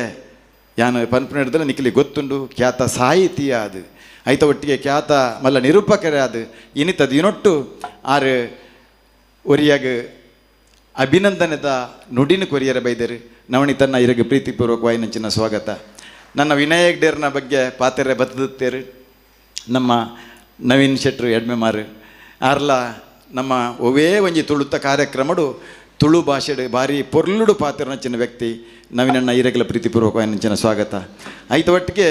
ಯಾನು ಪನ್ಪುನ ನಿಖಲಿ ಗೊತ್ತುಂಡು ಖ್ಯಾತ ಸಾಹಿತಿಯ ಅದು ಐತ ಒಟ್ಟಿಗೆ ಖ್ಯಾತ ಮಲ್ಲ ನಿರೂಪಕರೇ ಅದು ಇನಿತ ದಿನೊಟ್ಟು ಆರು ಒರಿಯಾಗ ಅಭಿನಂದನೆದ ನುಡಿನ ಕೊರಿಯರ ಬೈದರು. ನವಣಿತನ್ನ ಇರಗ ಪ್ರೀತಿಪೂರ್ವಕವಾಗಿ ನಂಚಿನ ಸ್ವಾಗತ. ನನ್ನ ವಿನಾಯಕ್ ಡೇರ್ನ ಬಗ್ಗೆ ಪಾತೆರೆ ಬತ್ತುತ್ತೇರು ನಮ್ಮ ನವೀನ್ ಶೆಟ್ರು ಎಡ್ಮೆಮಾರು ಆರ್ಲ ನಮ್ಮ ಒವೇ ಒಂಜಿ ತುಳುತ್ತ ಕಾರ್ಯಕ್ರಮಡು ತುಳು ಭಾಷೆಡು ಭಾರಿ ಪೊರ್ಲುಡು ಪಾತ್ರನಂಚಿನ ವ್ಯಕ್ತಿ ನವೀನಣ್ಣ ಇರಗಲ ಪ್ರೀತಿಪೂರ್ವಕವಾಗಿ ನಂಚಿನ ಸ್ವಾಗತ. ಐತ ಒಟ್ಟಿಗೆ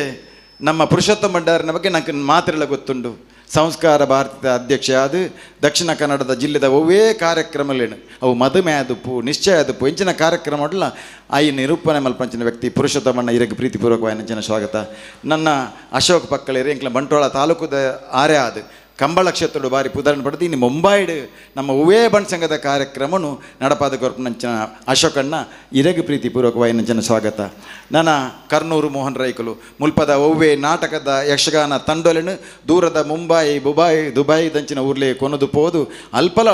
ನಮ್ಮ ಪುರುಷೋತ್ತಮ ಭಂಡಾರನ ಬಗ್ಗೆ ನಂಗೆ ಮಾತ್ರೆಲ್ಲ ಗೊತ್ತುಂಡು. ಸಂಸ್ಕಾರ ಭಾರತದ ಅಧ್ಯಕ್ಷ ಅದು ದಕ್ಷಿಣ ಕನ್ನಡದ ಜಿಲ್ಲೆದ ಒವ್ವೇ ಕಾರ್ಯಕ್ರಮಲೇನು ಅವು ಮದುಮೆ ಆದುಪ್ಪು ನಿಶ್ಚಯ ಆದುಪ್ಪು ಇಂಚಿನ ಕಾರ್ಯಕ್ರಮ ಆಯಿ ನಿರೂಪಣೆ ಮಲ್ಪಂಚಿನ ವ್ಯಕ್ತಿ ಪುರುಷೋತ್ತಮಣ್ಣ ಇರಗೆ ಪ್ರೀತಿಪೂರ್ವಕವಾಗಿ ನಂಚಿನ ಸ್ವಾಗತ. ನನ್ನ ಅಶೋಕ್ ಪಕ್ಕಳಿರು ಎಂಕ್ಲ ಬಂಟ್ವಾಳ ತಾಲೂಕುದ ಆರೆ ಆದು ಕಂಬಳ ಕ್ಷೇತ್ರದ ಬಾರಿ ಪುದರನ್ನು ಪಡೆದು ಇನ್ನು ಮುಂಬೈಡ್ ನಮ್ಮ ಉವೇ ಬಣ್ ಸಂಘದ ಕಾರ್ಯಕ್ರಮನು ನಡಪಾದ ಕೊರ್ಪನಂಚಿನ ಅಶೋಕಣ್ಣ ಇರಗೆ ಪ್ರೀತಿಪೂರ್ವಕವಾಗಿ ನಂಚಿನ ಸ್ವಾಗತ. ನನ್ನ ಕರ್ನೂರು ಮೋಹನ್ ರೈಕುಲು ಮುಲ್ಪದ ಒವ್ವೆ ನಾಟಕದ ಯಕ್ಷಗಾನ ತಂಡೊಲೆನು ದೂರದ ಮುಂಬೈ ಬುಬಾಯ್ ದುಬಾಯ್ ದಂಚಿನ ಊರ್ಲೆ ಕೊನದು ಪೋದು ಅಲ್ಪಲ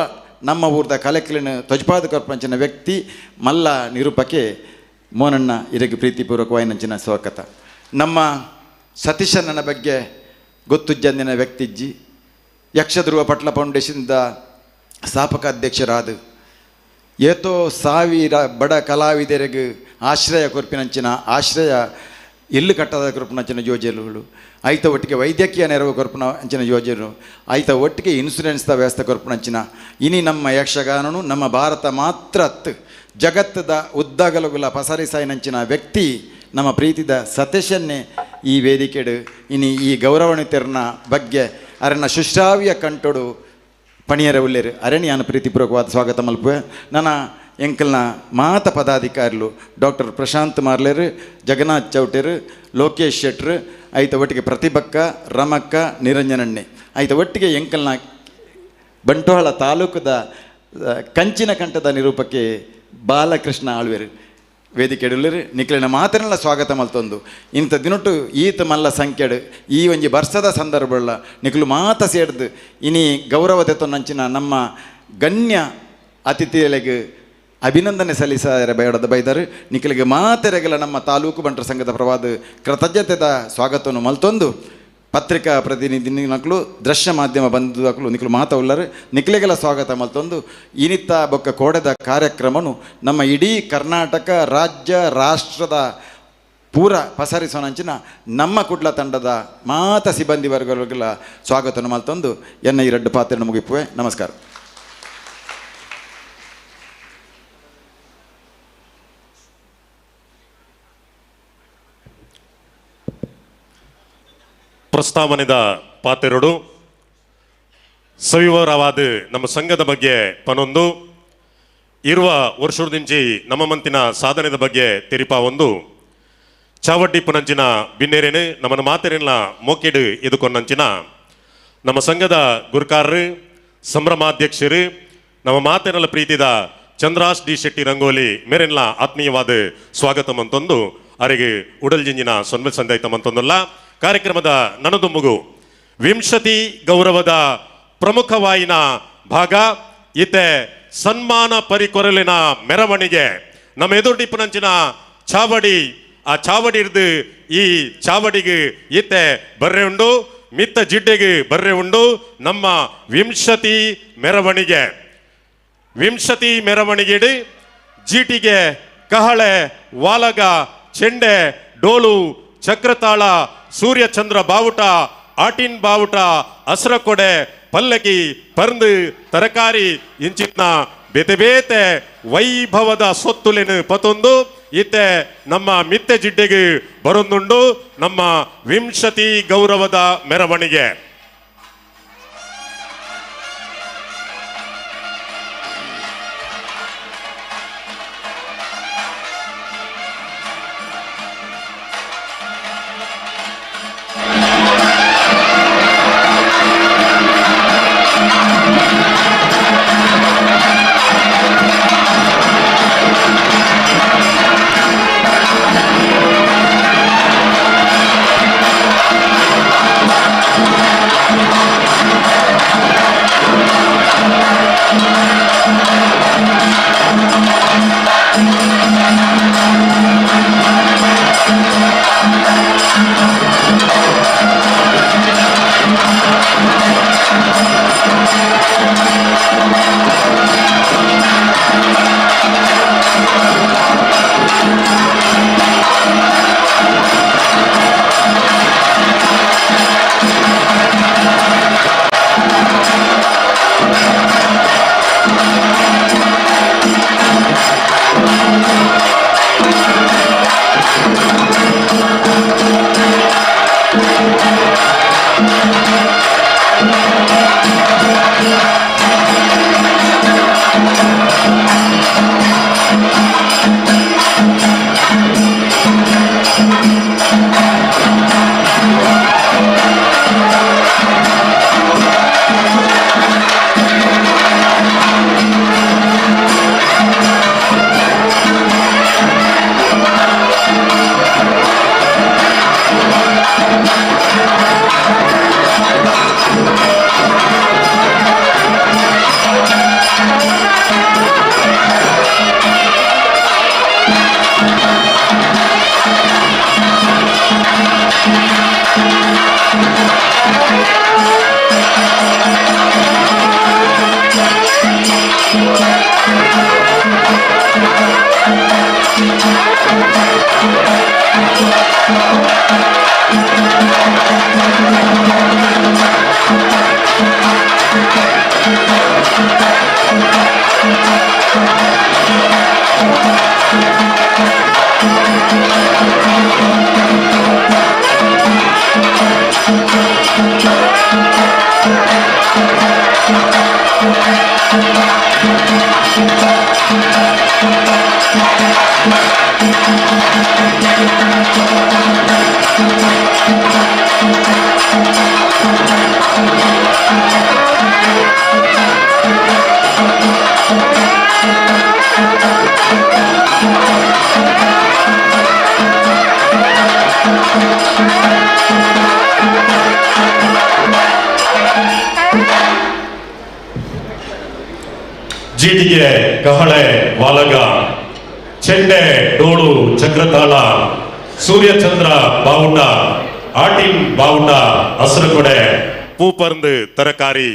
ನಮ್ಮ ಊರ್ದ ಕಲೆಕ್ಲಿನ ತ್ವಜ್ಪಾದ ಕೊರ್ಪಂಚಿನ ವ್ಯಕ್ತಿ ಮಲ್ಲ ನಿರೂಪಕ್ಕೆ ಮೋನಣ್ಣ ಇರಗೆ ಪ್ರೀತಿಪೂರ್ವಕವಾಗಿ ನಂಚಿನ ಸ್ವಾಗತ. ನಮ್ಮ ಸತೀಶಣ್ಣನ ಬಗ್ಗೆ ಗೊತ್ತುಜ್ಜಂದಿನ ವ್ಯಕ್ತಿಜ್ಜಿ ಯಕ್ಷಧ್ರುವ ಪಟ್ಲ ಫೌಂಡೇಶನ್ದ ಸ್ಥಾಪಕ ಅಧ್ಯಕ್ಷರಾದ ಏತೋ ಸಾವಿರ ಬಡ ಕಲಾವಿದರಿಗೆ ಆಶ್ರಯ ಕೊರ್ಪಿನಂಚಿನ ಆಶ್ರಯ ಎಲ್ಲು ಕಟ್ಟದ ಕೊರ್ಪುನ ಅಂಚಿನ ಯೋಜನೆಗಳು, ಐತ ಒಟ್ಟಿಗೆ ವೈದ್ಯಕೀಯ ನೆರವು ಕೊರ್ಪುನ ಅಂಚಿನ ಯೋಜನೆ, ಐತ ಒಟ್ಟಿಗೆ ಇನ್ಸೂರೆನ್ಸ್ದ ವ್ಯವಸ್ಥೆ ಕೊರ್ಪುನ ಅಂಚಿನ. ಇನಿ ನಮ್ಮ ಯಕ್ಷಗಾನನು ನಮ್ಮ ಭಾರತ ಮಾತ್ರ ಅತ್ತು ಜಗತ್ತದ ಉದ್ದಗಲುಗುಲ ಪಸರಿಸಾಯಿನಂಚಿನ ವ್ಯಕ್ತಿ ನಮ್ಮ ಪ್ರೀತಿದ ಸತೀಶನ್ನೇ ಈ ವೇದಿಕೆಡು ಇನಿ ಈ ಗೌರವಾನ್ವಿತರನ ಬಗ್ಗೆ ಅರಣ್ಯ ಶುಶ್ರಾವ್ಯ ಕಂಟೋಡು ಪಣಿಯರ ಉಲ್ಲೇರು ಅರಣ್ಯಾನ ಪ್ರೀತಿಪೂರ್ವಕವಾದ ಸ್ವಾಗತ ಮಲ್ಪುವೆ. ನನ್ನ ಎಂಕಲ್ನ ಮಾತ ಪದಾಧಿಕಾರಿಲು ಡಾಕ್ಟರ್ ಪ್ರಶಾಂತ್ ಮಾರ್ಲೇರು, ಜಗನ್ನಾಥ್ ಚೌಟೇರು, ಲೋಕೇಶ್ ಶೆಟ್ರು, ಐತ ಒಟ್ಟಿಗೆ ಪ್ರತಿಭಕ್ಕ, ರಮಕ್ಕ, ನಿರಂಜನಣ್ಣೆ, ಐತ ಒಟ್ಟಿಗೆ ಎಂಕಲ್ನ ಬಂಟ್ವಾಳ ತಾಲೂಕದ ಕಂಚಿನ ಕಂಠದ ನಿರೂಪಕ್ಕೆ ಬಾಲಕೃಷ್ಣ ಆಳ್ವೇರು ವೇದಿಕೆ ಉಲ್ಲೇರು. ನಿಕ್ಲೆನ ಮಾತನೆಲ್ಲ ಸ್ವಾಗತ ಮಲ್ತೊಂದು ಇಂಥ ದಿನೊಟ್ಟು ಈತ ಮಲ್ಲ ಸಂಖ್ಯೆಡು ಈ ಒಂಜಿ ಬರ್ಸದ ಸಂದರ್ಭ ನಿಕ್ಲು ಮಾತ ಸೇರ್ದು ಇನಿ ಗೌರವ ದೆತ್ತೊಂದಂಚಿನ ನಮ್ಮ ಗಣ್ಯ ಅತಿಥಿಗಳಿಗೆ ಅಭಿನಂದನೆ ಸಲ್ಲಿಸಾರೆ ಬೇಡದ ಬೈದರು. ನಿಖಲಿಗೆ ಮಾತೆರೆಗಲ ನಮ್ಮ ತಾಲೂಕು ಬಂಟರ ಸಂಘದ ಪರವಾದ ಕೃತಜ್ಞತೆದ ಸ್ವಾಗತವನ್ನು ಮಲ್ತೊಂದು ಪತ್ರಿಕಾ ಪ್ರತಿನಿಧಿ ನಕಲು ದೃಶ್ಯ ಮಾಧ್ಯಮ ಬಂಧುಗಳು ನಿಖಲು ಮಾತ ಉಲ್ಲರು ನಿಖಲಿಗೆಲ್ಲ ಸ್ವಾಗತ ಮಲ್ತೊಂದು ಇನಿತ ಬೊಕ್ಕ ಕೋಡೆದ ಕಾರ್ಯಕ್ರಮನು ನಮ್ಮ ಇಡೀ ಕರ್ನಾಟಕ ರಾಜ್ಯ ರಾಷ್ಟ್ರದ ಪೂರ ಪಸರಿಸೋನಂಚಿನ ನಮ್ಮ ಕುಡ್ಲ ತಂಡದ ಮಾತ ಸಿಬ್ಬಂದಿ ವರ್ಗಗಳಿಗೆಲ್ಲ ಸ್ವಾಗತವನ್ನು ಮಲ್ತೊಂದು ಎನ್ನ ಈ ಎರಡು ಪಾತ್ರೆ ಮುಗಿಪುವೆ. ನಮಸ್ಕಾರ. ಪ್ರಸ್ತಾವನೆದ ಪಾತೆರಡು ಸವಿವರವಾದ ನಮ್ಮ ಸಂಘದ ಬಗ್ಗೆ ಪನೊಂದು ಇರುವ ವರ್ಷದಿಂಚಿ ನಮ್ಮ ಮಂತಿನ ಸಾಧನೆದ ಬಗ್ಗೆ ತೆರಿಪಾ ಒಂದು ಚಾವಡ್ಡಿ ಪುನಂಚಿನ ಬಿನ್ನೇರೇನು ನಮ್ಮನ ಮಾತೆರೆಲ್ಲ ಮೋಕೆಡು ಎದುಕೊಂಡಂಚಿನ ನಮ್ಮ ಸಂಘದ ಗುರುಕಾರರು ಸಂಭ್ರಮಾಧ್ಯಕ್ಷರು ನಮ್ಮ ಮಾತೆರೆಲ್ಲ ಪ್ರೀತಿದ ಚಂದ್ರಾಸ್ ಡಿ ಶೆಟ್ಟಿ ರಂಗೋಲಿ ಮೇರೆಲ್ಲ ಆತ್ಮೀಯವಾದ ಸ್ವಾಗತ ಮಂತೊಂದು ಅರೆಗೆ ಉಡಲ್ಜಿಂಜಿನ ಸೊನ್ಮೆಲ್ ಸಂದಾಯ್ತ ಮಂತೊಂದಲ್ಲ. ಕಾರ್ಯಕ್ರಮದ ನನದು ಮುಗು ವಿಂಶತಿ ಗೌರವದ ಪ್ರಮುಖವಾಯಿನ ಭಾಗ ಇತೆ ಸನ್ಮಾನ ಪರಿಕೊರಲಿನ ಮೆರವಣಿಗೆ ನಮ್ಮ ಎದುರುಡಿಪ್ಪುನಂಚಿನ ಚಾವಡಿ, ಆ ಚಾವಡಿ ಇರ್ದು ಈ ಚಾವಡಿಗೆ ಇತ್ತೆ ಬರ್ರೆ ಉಂಡು, ಮಿತ್ತ ಜಿಡ್ಡೆಗೆ ಬರ್ರೆ ಉಂಡು ನಮ್ಮ ವಿಂಶತಿ ಮೆರವಣಿಗೆ. ವಿಂಶತಿ ಮೆರವಣಿಗೆಡು ಜೀಟಿಗೆ, ಕಹಳೆ, ವಾಲಗ, ಚೆಂಡೆ, ಡೋಲು, ಚಕ್ರತಾಳ, ಸೂರ್ಯಚಂದ್ರ ಬಾವುಟ, ಆಟಿನ್ ಬಾವುಟ, ಹಸ್ರಕೊಡೆ, ಪಲ್ಲಕ್ಕಿ, ಪರ್ಂದು, ತರಕಾರಿ ಇಂಚಿತ್ನ ಬೇತೆ ಬೇತೆ ವೈಭವದ ಸೊತ್ತುಲೆನು ಪತೊಂದು ಇತ್ತೆ ನಮ್ಮ ಮಿತ್ತೆ ಜಿಡ್ಡೆಗೆ ಬರೊಂದುಂಡು ನಮ್ಮ ವಿಂಶತಿ ಗೌರವದ ಮೆರವಣಿಗೆ. ಜೀಟಿಗೆ ಕಹಳೆ ವಾಲಗ ಚೆಂಡೆ ಡೋಳು ಚಕ್ರತಾಳ ಸೂರ್ಯಚಂದ್ರ ಬಾವುಟ ಆಟಿನ್ ಬಾವುಟ ಹಸಿರುಕೊಡೆ ಪೂಪರ್ಂದು ತರಕಾರಿ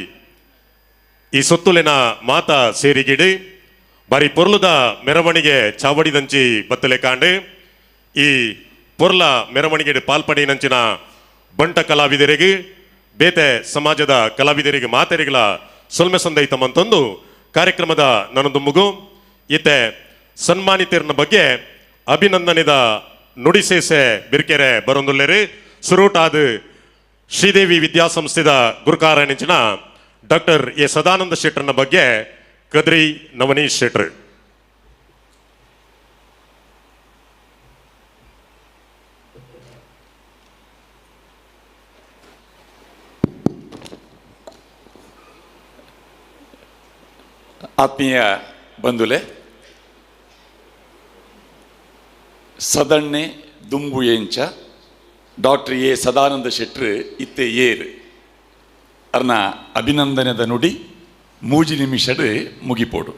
ಈ ಸೊತ್ತುಲಿನ ಮಾತ ಸೇರಿಗಿಡಿ ಬಾರಿ ಪೊರ್ಲುದ ಮೆರವಣಿಗೆ ಚಾವಡಿದಂಚಿ ಬತ್ತಲೆ ಕಾಂಡು ಈ ಪೊರ್ಲ ಮೆರವಣಿಗೆ ಪಾಲ್ಪಡಿನಂಚಿನ ಬಂಟ ಕಲಾವಿದರಿಗೆ ಬೇತೆ ಸಮಾಜದ ಕಲಾವಿದರಿಗೆ ಮಾತೆರಿಗಳ ಸೊಲ್ಮೆ ಸಂದೈತ ಮಂತೊಂದು ಕಾರ್ಯಕ್ರಮದ ನನದುಂಬುಗು ಈತೆ ಸನ್ಮಾನಿತರನ ಬಗ್ಗೆ ಅಭಿನಂದನೆದ ನುಡಿಸೇಸೆ ಬಿರ್ಕೆರೆ ಬರೊಂದುಲ್ಲೇರು. ಸುರೂಟಾದ ಶ್ರೀದೇವಿ ವಿದ್ಯಾಸಂಸ್ಥೆದ ಗುರುಕಾರ ನೆಂಚಿನ ಡಾಕ್ಟರ್ ಎ ಸದಾನಂದ ಶೆಟ್ಟರ್ನ ಬಗ್ಗೆ ಕದ್ರಿ ನವನೀಶ್ ಶೆಟ್ಟರ್. ಆತ್ಮೀಯ ಬಂಧುಲೆ, ಸದಣ್ಣೆ ದುಂಬು ಎಂಚ ಡಾಕ್ಟರ್ ಎ ಸದಾನಂದ ಶೆಟ್ರು ಇತ್ತೆ ಏರ್ ಅರ್ನ ಅಭಿನಂದನೆದ ನುಡಿ ಮೂಜಿ ನಿಮಿಷಡ್ ಮುಗಿಪೋಡು.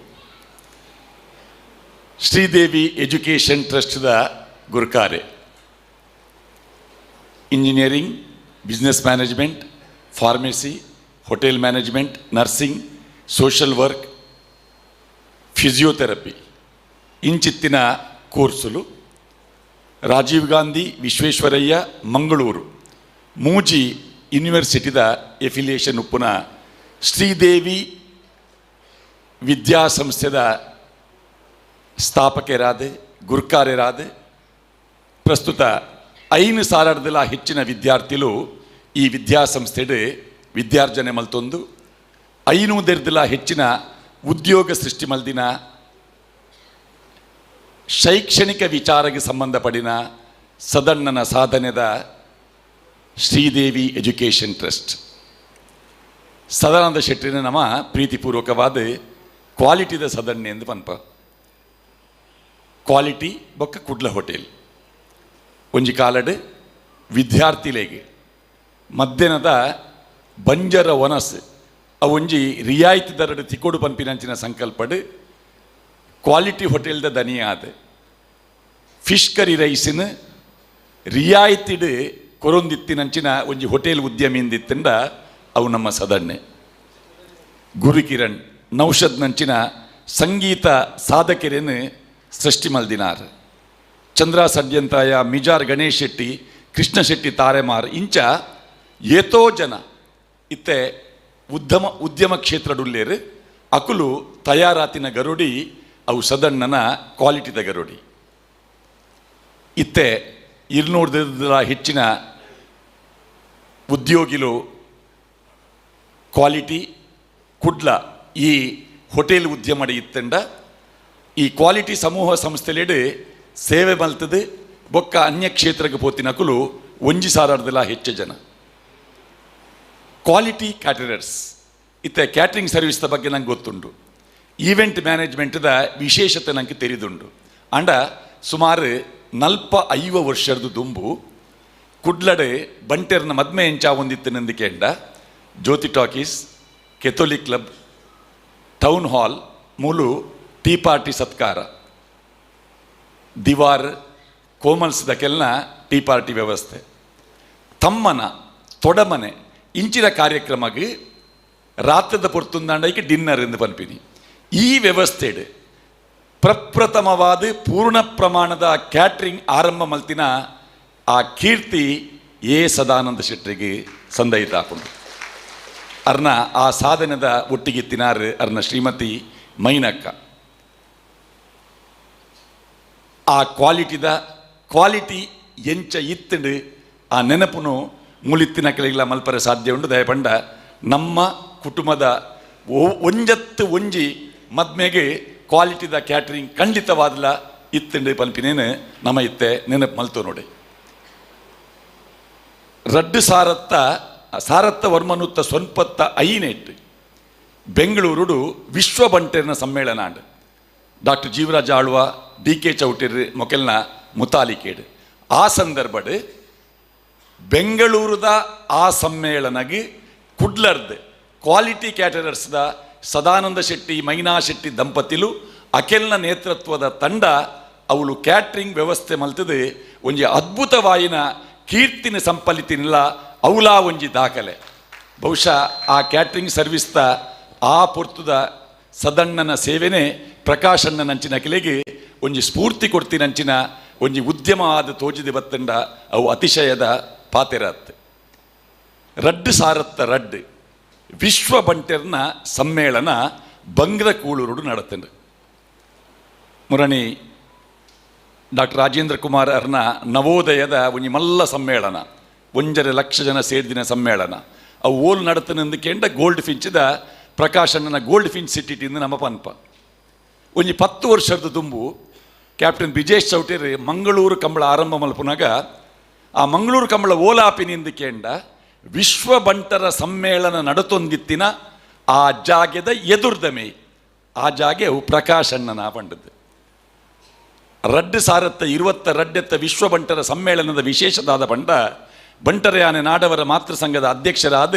ಶ್ರೀದೇವಿ ಎಜುಕೇಷನ್ ಟ್ರಸ್ಟ್ದ ಗುರುಕಾರೆ, engineering, business management, pharmacy, hotel management, nursing, social work, physiotherapy ಇಂಚಿತ್ತಿನ ಕೋರ್ಸುಲು ರಾಜೀವ್ ಗಾಂಧಿ ವಿಶ್ವೇಶ್ವರಯ್ಯ ಮಂಗಳೂರು ಮೂಜಿ ಯೂನಿವರ್ಸಿಟಿದ ಎಫಿಲಿಯೇಷನ್ ಉಪ್ಪುನ ಶ್ರೀದೇವಿ ವಿದ್ಯಾಸಂಸ್ಥೆದ ಸ್ಥಾಪಕರಾದ ಗುರ್ಕಾರ್ಯರಾದ ಪ್ರಸ್ತುತ 5,000 ಹೆಚ್ಚಿನ ವಿದ್ಯಾರ್ಥಿಗಳು ಈ ವಿದ್ಯಾಸಂಸ್ಥೆಡ್ ವಿದ್ಯಾರ್ಜನೆ ಮಲ್ತೊಂದು 500 ಹೆಚ್ಚಿನ ಉದ್ಯೋಗ ಸೃಷ್ಟಿ ಮಲ್ದಿನ ಶೈಕ್ಷಣಿಕ ವಿಚಾರಕ್ಕೆ ಸಂಬಂಧಪಡಿನ ಸದಣ್ಣನ ಸಾಧನೆದ ಶ್ರೀದೇವಿ ಎಜುಕೇಷನ್ ಟ್ರಸ್ಟ್ ಸದಾನಂದ ಶೆಟ್ಟಿನ ನಮ್ಮ ಪ್ರೀತಿಪೂರ್ವಕವಾದ ಕ್ವಾಲಿಟಿದ ಸದಣ್ಣೆ ಎಂದು ಪನ್ಪ. ಕ್ವಾಲಿಟಿ ಬೊಕ್ಕ ಕುಡ್ಲ ಹೋಟೆಲ್ ಒಂಜಿ ಕಾಲಡ್ ವಿದ್ಯಾರ್ಥಿಲೆಗ್ ಮಧ್ಯಾಹ್ನದ ಬಂಜರ ವನಸ್ ಅವೊಂಜಿ ರಿಯಾಯಿತಿ ದರಡು ತಿಕೋಡು ಪನ್ಪಿನಂಚಿನ ಸಂಕಲ್ಪಡು ಕ್ವಾಲಿಟಿ ಹೋಟೆಲ್ದ ದನಿಯಾದ ಫಿಶ್ ಕರಿ ರೈಸಿನ ರಿಯಾಯಿತಿಡು ಕೊರೊಂದಿತ್ತಿನಂಚಿನ ಒಂಜಿ ಹೋಟೆಲ್ ಉದ್ಯಮಿಂದಿತ್ತಿಂದ ಅವು ನಮ್ಮ ಸದಣ್ಣೆ. ಗುರುಕಿರಣ್ ನೌಷದ್ ನಂಚಿನ ಸಂಗೀತ ಸಾಧಕರೇನು ಸೃಷ್ಟಿ ಮಲ್ದಿನಾರ್. ಚಂದ್ರ ಸಡ್ಯಂತಾಯ, ಮಿಜಾರ್ ಗಣೇಶ್ ಶೆಟ್ಟಿ, ಕೃಷ್ಣ ಶೆಟ್ಟಿ ತಾರೆಮಾರ್ ಇಂಚ ಏತೋ ಜನ ಇತ್ತೆ ಉದ್ಯಮ ಕ್ಷೇತ್ರಡುಲ್ಲೇರು ಅಕುಲು ತಯಾರಾತಿನ ಗರುಡಿ ಅವು ಸದಣ್ಣನ ಕ್ವಾಲಿಟಿದ ಗರುಡಿ. ಇತ್ತೆ 200 ಹೆಚ್ಚಿನ ಉದ್ಯೋಗಿಲು ಕ್ವಾಲಿಟಿ ಕುಡ್ಲ ಈ ಹೋಟೆಲ್ ಉದ್ಯಮಡ ಇತ್ತಂಡ ಈ ಕ್ವಾಲಿಟಿ ಸಮೂಹ ಸಂಸ್ಥೆಲೆಡು ಸೇವೆ ಮಲ್ತದೆ ಬೊಕ್ಕ ಅನ್ಯ ಕ್ಷೇತ್ರಕ್ಕೆ ಪೋತಿನಕುಲು 1,000 ಹೆಚ್ಚು ಜನ. ಕ್ವಾಲಿಟಿ ಕ್ಯಾಟರರ್ಸ್ ಇತ್ತೆ ಕ್ಯಾಟ್ರಿಂಗ್ ಸರ್ವಿಸ್ದ ಬಗ್ಗೆ ನಂಗೆ ಗೊತ್ತುಂಟು, ಈವೆಂಟ್ ಮ್ಯಾನೇಜ್ಮೆಂಟ್ದ ವಿಶೇಷತೆ ನಂಗೆ ತೆರಿದುಂಡು. ಅಂಡ ಸುಮಾರು 45 ವರ್ಷದ ದುಂಬು ಕುಡ್ಲಡೆ ಬಂಟೆರ್ನ ಮದ್ಮೆ ಎಂಚ ಒಂದಿತ್ತು ನಂದಿಕೆಂಡ Jyothi talkies, Catholic club, town hall ಮೂಲು ಟೀ ಪಾರ್ಟಿ ಸತ್ಕಾರ, ದಿವಾರ್ ಕೋಮಲ್ಸ್ದ ಕೆಲ್ನ ಟೀ ಪಾರ್ಟಿ ವ್ಯವಸ್ಥೆ, ತಮ್ಮನ ತೊಡಮನೆ ಇಂಚಿನ ಕಾರ್ಯಕ್ರಮಕ್ಕೆ ರಾತ್ರಿದ ಪೊರ್ತುಂದಾಂಡೈಕೆ ಡಿನ್ನರ್ ಎಂದು ಪನ್ಪಿನಿ. ಈ ವ್ಯವಸ್ಥೆಡ್ ಪ್ರಪ್ರಥಮವಾದ ಪೂರ್ಣ ಪ್ರಮಾಣದ ಕ್ಯಾಟ್ರಿಂಗ್ ಆರಂಭ ಮಲ್ತಿನ ಆ ಕೀರ್ತಿ ಎ ಸದಾನಂದ ಶೆಟ್ಟರಿಗೆ ಸಂದಯಿತ ಹಾಕೊಂಡು ಅರ್ನ ಆ ಸಾಧನದ ಒಟ್ಟಿಗೆ ತಿನಾರು ಅರ್ನ ಶ್ರೀಮತಿ ಮೈನಕ್ಕ. ಆ ಕ್ವಾಲಿಟಿದ ಕ್ವಾಲಿಟಿ ಎಂಚ ಇತ್ತಂಡು ಆ ನೆನಪುನು ಮುಲಿತ್ತಿನ ಕೆಳಗಿಲ್ಲ ಮಲ್ಪರೆ ಸಾಧ್ಯ ಉಂಡು. ದಯಪಂಡ ನಮ್ಮ ಕುಟುಂಬದ ಒಂಜತ್ತು ಒಂಜಿ ಮದ್ಮೆಗೆ ಕ್ವಾಲಿಟಿದ ಕ್ಯಾಟ್ರಿಂಗ್ ಖಂಡಿತವಾದಲ ಇತ್ತಂಡು ಪಲ್ಪಿನೇನು ನಮ್ಮ ಇತ್ತೆ ನೆನಪು ಮಲ್ತು ನೋಡಿ. ರಡ್ಡು ಸಾರತ್ತ ಸಾರತ್ತ ವರ್ಮನುತ್ತ ಸೊನ್ಪತ್ತ ಐನೆಟ್ ಬೆಂಗಳೂರುಡು ವಿಶ್ವ ಬಂಟೆರ್ನ ಸಮ್ಮೇಳನ and doctor Jeevaraj Alva D K ಚೌಟಿರ್ ಮೊಕೆಲ್ನ ಮುತಾಲಿಕೇಡು. ಆ ಸಂದರ್ಭಡ್ ಬೆಂಗಳೂರುದ ಆ ಸಮ್ಮೇಳನಗೆ ಕುಡ್ಲರ್ದು ಕ್ವಾಲಿಟಿ ಕ್ಯಾಟರರ್ಸ್ದ ಸದಾನಂದ ಶೆಟ್ಟಿ ಮೈನಾ ಶೆಟ್ಟಿ ದಂಪತಿಲು ಅಖಿಲ್ನ ನೇತೃತ್ವದ ತಂಡ ಅವಳು ಕ್ಯಾಟ್ರಿಂಗ್ ವ್ಯವಸ್ಥೆ ಮಲ್ತದೆ ಒಂಜಿ ಅದ್ಭುತವಾಯಿನ ಕೀರ್ತಿನ ಸಂಪಲಿತಿನಿಲ್ಲ ಅವಲಾ ಒಂಜಿ ದಾಖಲೆ. ಬಹುಶಃ ಆ ಕ್ಯಾಟ್ರಿಂಗ್ ಸರ್ವಿಸ್ದ ಆ ಪೊರ್ತುದ ಸದಣ್ಣನ ಸೇವೆನೇ ಪ್ರಕಾಶಣ್ಣನಂಚಿನ ಕಿಲೆಗೆ ಒಂಜಿ ಸ್ಫೂರ್ತಿ ಕೊಡ್ತಿನಂಚಿನ ಒಂಜಿ ಉದ್ಯಮ ಆದ ತೋಜಿದೆ ಬತ್ತಂಡ ಅವು ಅತಿಶಯದ ಪಾತೆರತ್. ರಡ್ಡು ಸಾರತ್ತ ರಡ್ಡು ವಿಶ್ವ ಬಂಟೆರ್ನ ಸಮ್ಮೇಳನ ಬಂಗ್ರ ಕೂಳೂರುಡು ನಡತಂಡು. ಮುರಣಿ ಡಾಕ್ಟರ್ ರಾಜೇಂದ್ರ ಕುಮಾರ್ ಅರ್ನ ನವೋದಯದ ಒಂಜಿ ಮಲ್ಲ ಸಮ್ಮೇಳನ 1.5 ಲಕ್ಷ ಜನ ಸೇರಿದಿನ ಸಮ್ಮೇಳನ ಅವು ಓಲ್ ನಡತನೆಂದು ಕೇಂದ್ರ ಗೋಲ್ಡ್ ಫಿಂಚ್ದ ಪ್ರಕಾಶಣ್ಣನ ಗೋಲ್ಡ್ ಫಿಂಚ್ ಸಿಟಿಟಿಂದ ನಮ್ಮ ಪನ್ಪ. ಒಂಜಿ 10 ವರ್ಷದ ದುಂಬು ಕ್ಯಾಪ್ಟನ್ ಬಿಜೇಶ್ ಚೌಟೇರಿ ಮಂಗಳೂರು ಕಂಬಳ ಆರಂಭ ಮಲ್ಪುನಾಗ ಆ ಮಂಗಳೂರು ಕಂಬಳ ಓಲಾಪಿನಿಂದ ಕೇಂದ್ರ ವಿಶ್ವ ಬಂಟರ ಸಮ್ಮೇಳನ ನಡತೊಂದಿತ್ತಿನ ಆ ಜಾಗೆದ ಎದುರ್ದ ಮೇ ಆ ಜಾಗೆ ಅವು ಪ್ರಕಾಶಣ್ಣನ ಪಂಡದ್ದು. ರಡ್ಡು ಸಾರತ್ತ ಇರುವತ್ತ ರಡ್ಡೆತ್ತ ವಿಶ್ವ ಬಂಟರ ಸಮ್ಮೇಳನದ ವಿಶೇಷದಾದ ಬಂಡ ಬಂಟರಯಾನೆ ನಾಡವರ ಮಾತೃ ಸಂಘದ ಅಧ್ಯಕ್ಷರಾದ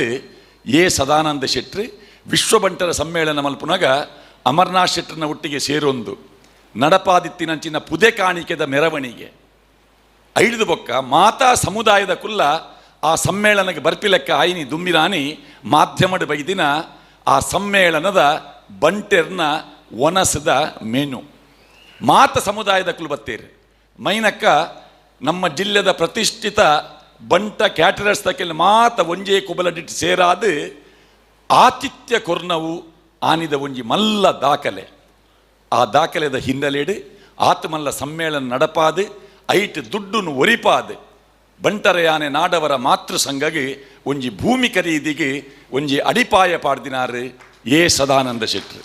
ಎ ಸದಾನಂದ ಶೆಟ್ಟಿ ವಿಶ್ವ ಬಂಟರ ಸಮ್ಮೇಳನ ಮಲ್ಪುನಾಗ ಅಮರ್ನಾಥ್ ಶೆಟ್ಟರ್ನ ಒಟ್ಟಿಗೆ ಸೇರೊಂದು ನಡಪಾದಿತ್ತಿನಂಚಿನ ಪುದೆ ಕಾಣಿಕೆದ ಮೆರವಣಿಗೆ ಐದು ಬೊಕ್ಕ ಮಾತಾ ಸಮುದಾಯದ ಕುಲ್ಲ ಆ ಸಮ್ಮೇಳನಕ್ಕೆ ಬರ್ಪಿಲೆಕ್ಕ ಆಯಿನಿ ದುಮ್ಮಿರಾನಿ ಮಾಧ್ಯಮದ ಬೈದಿನ ಆ ಸಮ್ಮೇಳನದ ಬಂಟೆರ್ನ ಒನಸದ ಮೆನು ಮಾತ ಸಮುದಾಯದ ಕುಲ್ ಬತ್ತೀರಿ. ಮೈನಕ್ಕ ನಮ್ಮ ಜಿಲ್ಲೆದ ಪ್ರತಿಷ್ಠಿತ ಬಂಟ ಕ್ಯಾಟರರ್ಸ್ ತಕ್ಕೆಲ್ಲ ಮಾತ ಒಂಜೇ ಕುಬಲಡಿಟ್ಟು ಸೇರಾದು ಆತಿಥ್ಯ ಕೊರ್ನವು ಆನಿದ ಒಂಜಿ ಮಲ್ಲ ದಾಖಲೆ. ಆ ದಾಖಲೆದ ಹಿನ್ನೆಲೆಡು ಆತ್ಮಲ್ಲ ಸಮ್ಮೇಳನ ನಡಪಾದು ಐಟ್ ದುಡ್ಡುನು ಒರಿಪಾದು ಬಂಟರಯಾನೆ ನಾಡವರ ಮಾತೃ ಸಂಘಗೆ ಒಂಜಿ ಭೂಮಿ ಖರೀದಿಗೆ ಒಂಜಿ ಅಡಿಪಾಯ ಪಾಡ್ದಿನಾರು ಎ ಸದಾನಂದ ಶೆಟ್ರು.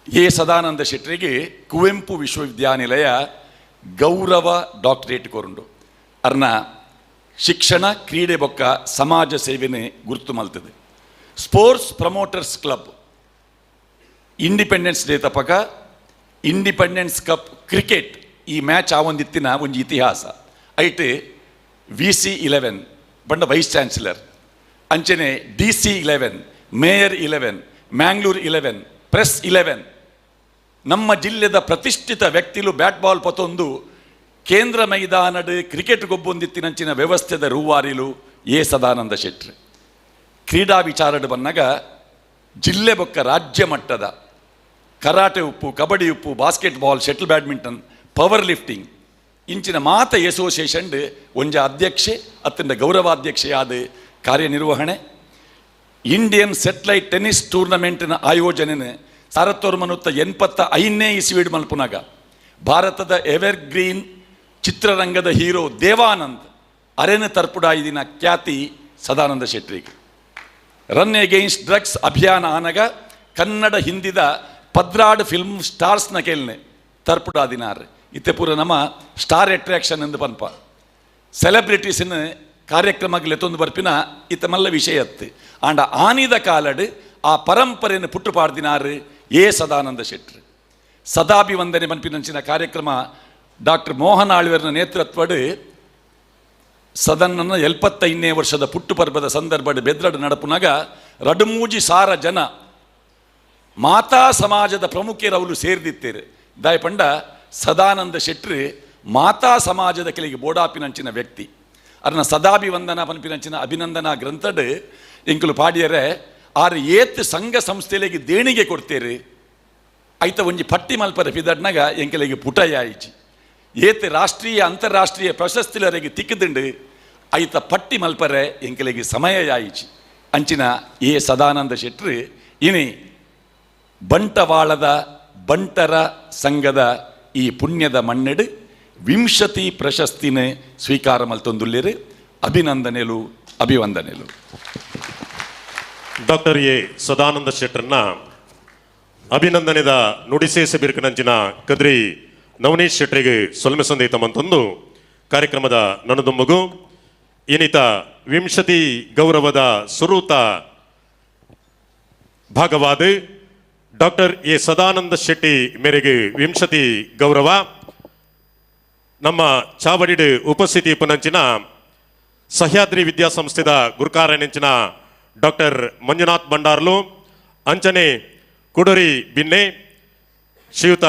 ಎ ಸದಾನಂದ ಶೆಟ್ಟರಿಗೆ ಕುವೆಂಪು ವಿಶ್ವವಿದ್ಯಾನಿಲಯ ಗೌರವ ಡಾಕ್ಟರೇಟ್ ಕೊರುಂಡು. ಅರ್ನ ಶಿಕ್ಷಣ ಕ್ರೀಡೆ ಬೊಕ್ಕ ಸಮಾಜ ಸೇವೆನೆ ಗುರುತು ಮಲ್ತದೆ. Sports promoters club independence day ತಪಕ independence cup cricket ಈ ಮ್ಯಾಚ್ ಆವೊಂದಿತ್ತಿನ ಒಂಜಿ ಇತಿಹಾಸ. ಐಟ್ VC 11 ಬಂಡ ವೈಸ್ ಚಾನ್ಸಲರ್ ಅಂಚನೆ DC 11 mayor 11 Mangalore 11 press 11 ನಮ್ಮ ಜಿಲ್ಲೆದ ಪ್ರತಿಷ್ಠಿತ ವ್ಯಕ್ತಿಲು ಬ್ಯಾಟ್ ಬಾಲ್ ಪತೊಂದು ಕೇಂದ್ರ ಮೈದಾನಡ್ ಕ್ರಿಕೆಟ್ ಗೊಬ್ಬೊಂದಿತ್ತಿನಂಚಿನ ವ್ಯವಸ್ಥೆದ ರೂವಾರಿಲು ಎ ಸದಾನಂದ ಶೆಟ್ರು. ಕ್ರೀಡಾ ವಿಚಾರಡ್ ಬನ್ನಾಗ ಜಿಲ್ಲೆ ಬೊಕ್ಕ ರಾಜ್ಯ ಮಟ್ಟದ ಕರಾಟೆ ಉಪ್ಪು, ಕಬಡ್ಡಿ ಉಪ್ಪು, basketball, shuttle badminton, power lifting ಇಂಚಿನ ಮಾತ ಅಸೋಸಿಯೇಷನ್ ಒಂಜ ಅಧ್ಯಕ್ಷೆ ಅತ್ತಿಂದ ಗೌರವಾಧ್ಯಕ್ಷೆಯಾದ ಕಾರ್ಯನಿರ್ವಹಣೆ. Indian satellite tennis ಟೂರ್ನಮೆಂಟಿನ ಆಯೋಜನೆ 1985ನೇ ಇಸ್ವಿಡ್ ಮಲ್ಪುನಾಗ ಭಾರತದ ಎವರ್ಗ್ರೀನ್ ಚಿತ್ರರಂಗದ ಹೀರೋ ದೇವಾನಂದ್ ಅರೆನ ತರ್ಪುಡಾಯಿದಿನ ಖ್ಯಾತಿ ಸದಾನಂದ ಶೆಟ್ಟರಿಗೆ. Run against drugs ಅಭಿಯಾನ ಆನಗ ಕನ್ನಡ ಹಿಂದಿದ 12 ಫಿಲ್ಮ್ ಸ್ಟಾರ್ಸ್ನ ಕೇಳ್ನೆ ತರ್ಪುಡಾದಿನಾರ್. ಇತ್ತೆ ಪೂರ ನಮ್ಮ ಸ್ಟಾರ್ ಅಟ್ರಾಕ್ಷನ್ ಎಂದು ಪನ್ಪ ಸೆಲೆಬ್ರಿಟೀಸಿನ ಕಾರ್ಯಕ್ರಮಕ್ಕೆ ಲೆತ್ತೊಂದು ಬರ್ಪಿನ ಇತ್ತ ಮಲ್ಲ ವಿಷಯತ್ತು. ಆಂಡ ಆನಿದ ಕಾಲಡು ಆ ಪರಂಪರೆಯನ್ನು ಪುಟ್ಟು ಪಾಡ್ದಿನಾರು ಎ ಸದಾನಂದ ಶೆಟ್ರು. ಸದಾಭಿವಂದನೆ ಮನ್ಪಿನಂಚಿನ ಕಾರ್ಯಕ್ರಮ ಡಾಕ್ಟರ್ ಮೋಹನ್ ಆಳ್ವರ್ನ ನೇತೃತ್ವಡು ಸದನ್ನನ 75ನೇ ವರ್ಷದ ಪುಟ್ಟು ಪರ್ಬದ ಸಂದರ್ಭಡ್ ಬೆದ್ರಡ್ ನಡಪುನಾಗ ರಡುಮೂಜಿ ಸಾರ ಜನ ಮಾತಾ ಸಮಾಜದ ಪ್ರಮುಖರವರು ಸೇರಿದಿತ್ತೇರು. ದಾಯಪಂಡ ಸದಾನಂದ ಶೆಟ್ರು ಮಾತಾ ಸಮಾಜದ ಕೆಳಗೆ ಬೋಡಾಪಿನಂಚಿನ ವ್ಯಕ್ತಿ. ಅದನ್ನ ಸದಾಭಿವಂದನ ಪನ್ಪಿನಂಚಿನ ಅಭಿನಂದನಾ ಗ್ರಂಥಡ್ ಇಂಕುಲು ಪಾಡಿಯರೆ ಆರು ಏತ್ ಸಂಘ ಸಂಸ್ಥೆಲೆಗೆ ದೇಣಿಗೆ ಕೊಡ್ತೇರು ಐತ ಒಂಜಿ ಪಟ್ಟಿ ಮಲ್ಪರ ಪಿದಡ್ನಾಗ ಎಂಕಲೆಗೆ ಪುಟಯಾಯಿಚಿ ಏತ್ ರಾಷ್ಟ್ರೀಯ ಅಂತಾರಾಷ್ಟ್ರೀಯ ಪ್ರಶಸ್ತಿಲರೆಗೆ ತಿಕ್ಕದಿಂಡು ಐತ ಪಟ್ಟಿ ಮಲ್ಪರೆ ಎಂಕಲೆಗೆ ಸಮಯ ಯಾಯಿಚಿ. ಅಂಚಿನ ಎ ಸದಾನಂದ ಶೆಟ್ರು ಇನಿ ಬಂಟವಾಳದ ಬಂಟರ ಸಂಘದ ಈ ಪುಣ್ಯದ ಮಣ್ಣೆಡು ವಿಂಶತಿ ಪ್ರಶಸ್ತಿನ ಸ್ವೀಕಾರ ಮಲ್ತೊಂದುಲ್ಲೆರು. ಅಭಿನಂದನೆಲು ಅಭಿವಂದನೆಲು. ಡಾಕ್ಟರ್ ಎ ಸದಾನಂದ ಶೆಟ್ಟರ್ನ ಅಭಿನಂದನೆದ ನುಡಿಸೇಸ ಬಿರುಕನಂಚಿನ ಕದ್ರಿ ನವನೀಶ್ ಶೆಟ್ಟರಿಗೆ ಸೊಲ್ಮೆ ಸಂದೇತ ಮಂತೊಂದು ಕಾರ್ಯಕ್ರಮದ ನನುದುಂಬಗು ಇನ್ನಿತ ವಿಂಶತಿ ಗೌರವದ ಸುರೂತ ಭಾಗವಾದ ಡಾಕ್ಟರ್ ಎ ಸದಾನಂದ ಶೆಟ್ಟಿ ಮೇರೆಗೆ ವಿಂಶತಿ ಗೌರವ ನಮ್ಮ ಚಾವಡಿಡು ಉಪಸ್ಥಿತಿ ಪುನಂಚಿನ ಸಹ್ಯಾದ್ರಿ ವಿದ್ಯಾಸಂಸ್ಥೆದ ಗುರುಕಾರನೆಂಚಿನ ಡಾಕ್ಟರ್ ಮಂಜುನಾಥ್ ಭಂಡಾರ್ಲು, ಅಂಚನೆ ಕುಡರಿ ಬಿನ್ನೆ, ಶ್ರೀಯುತ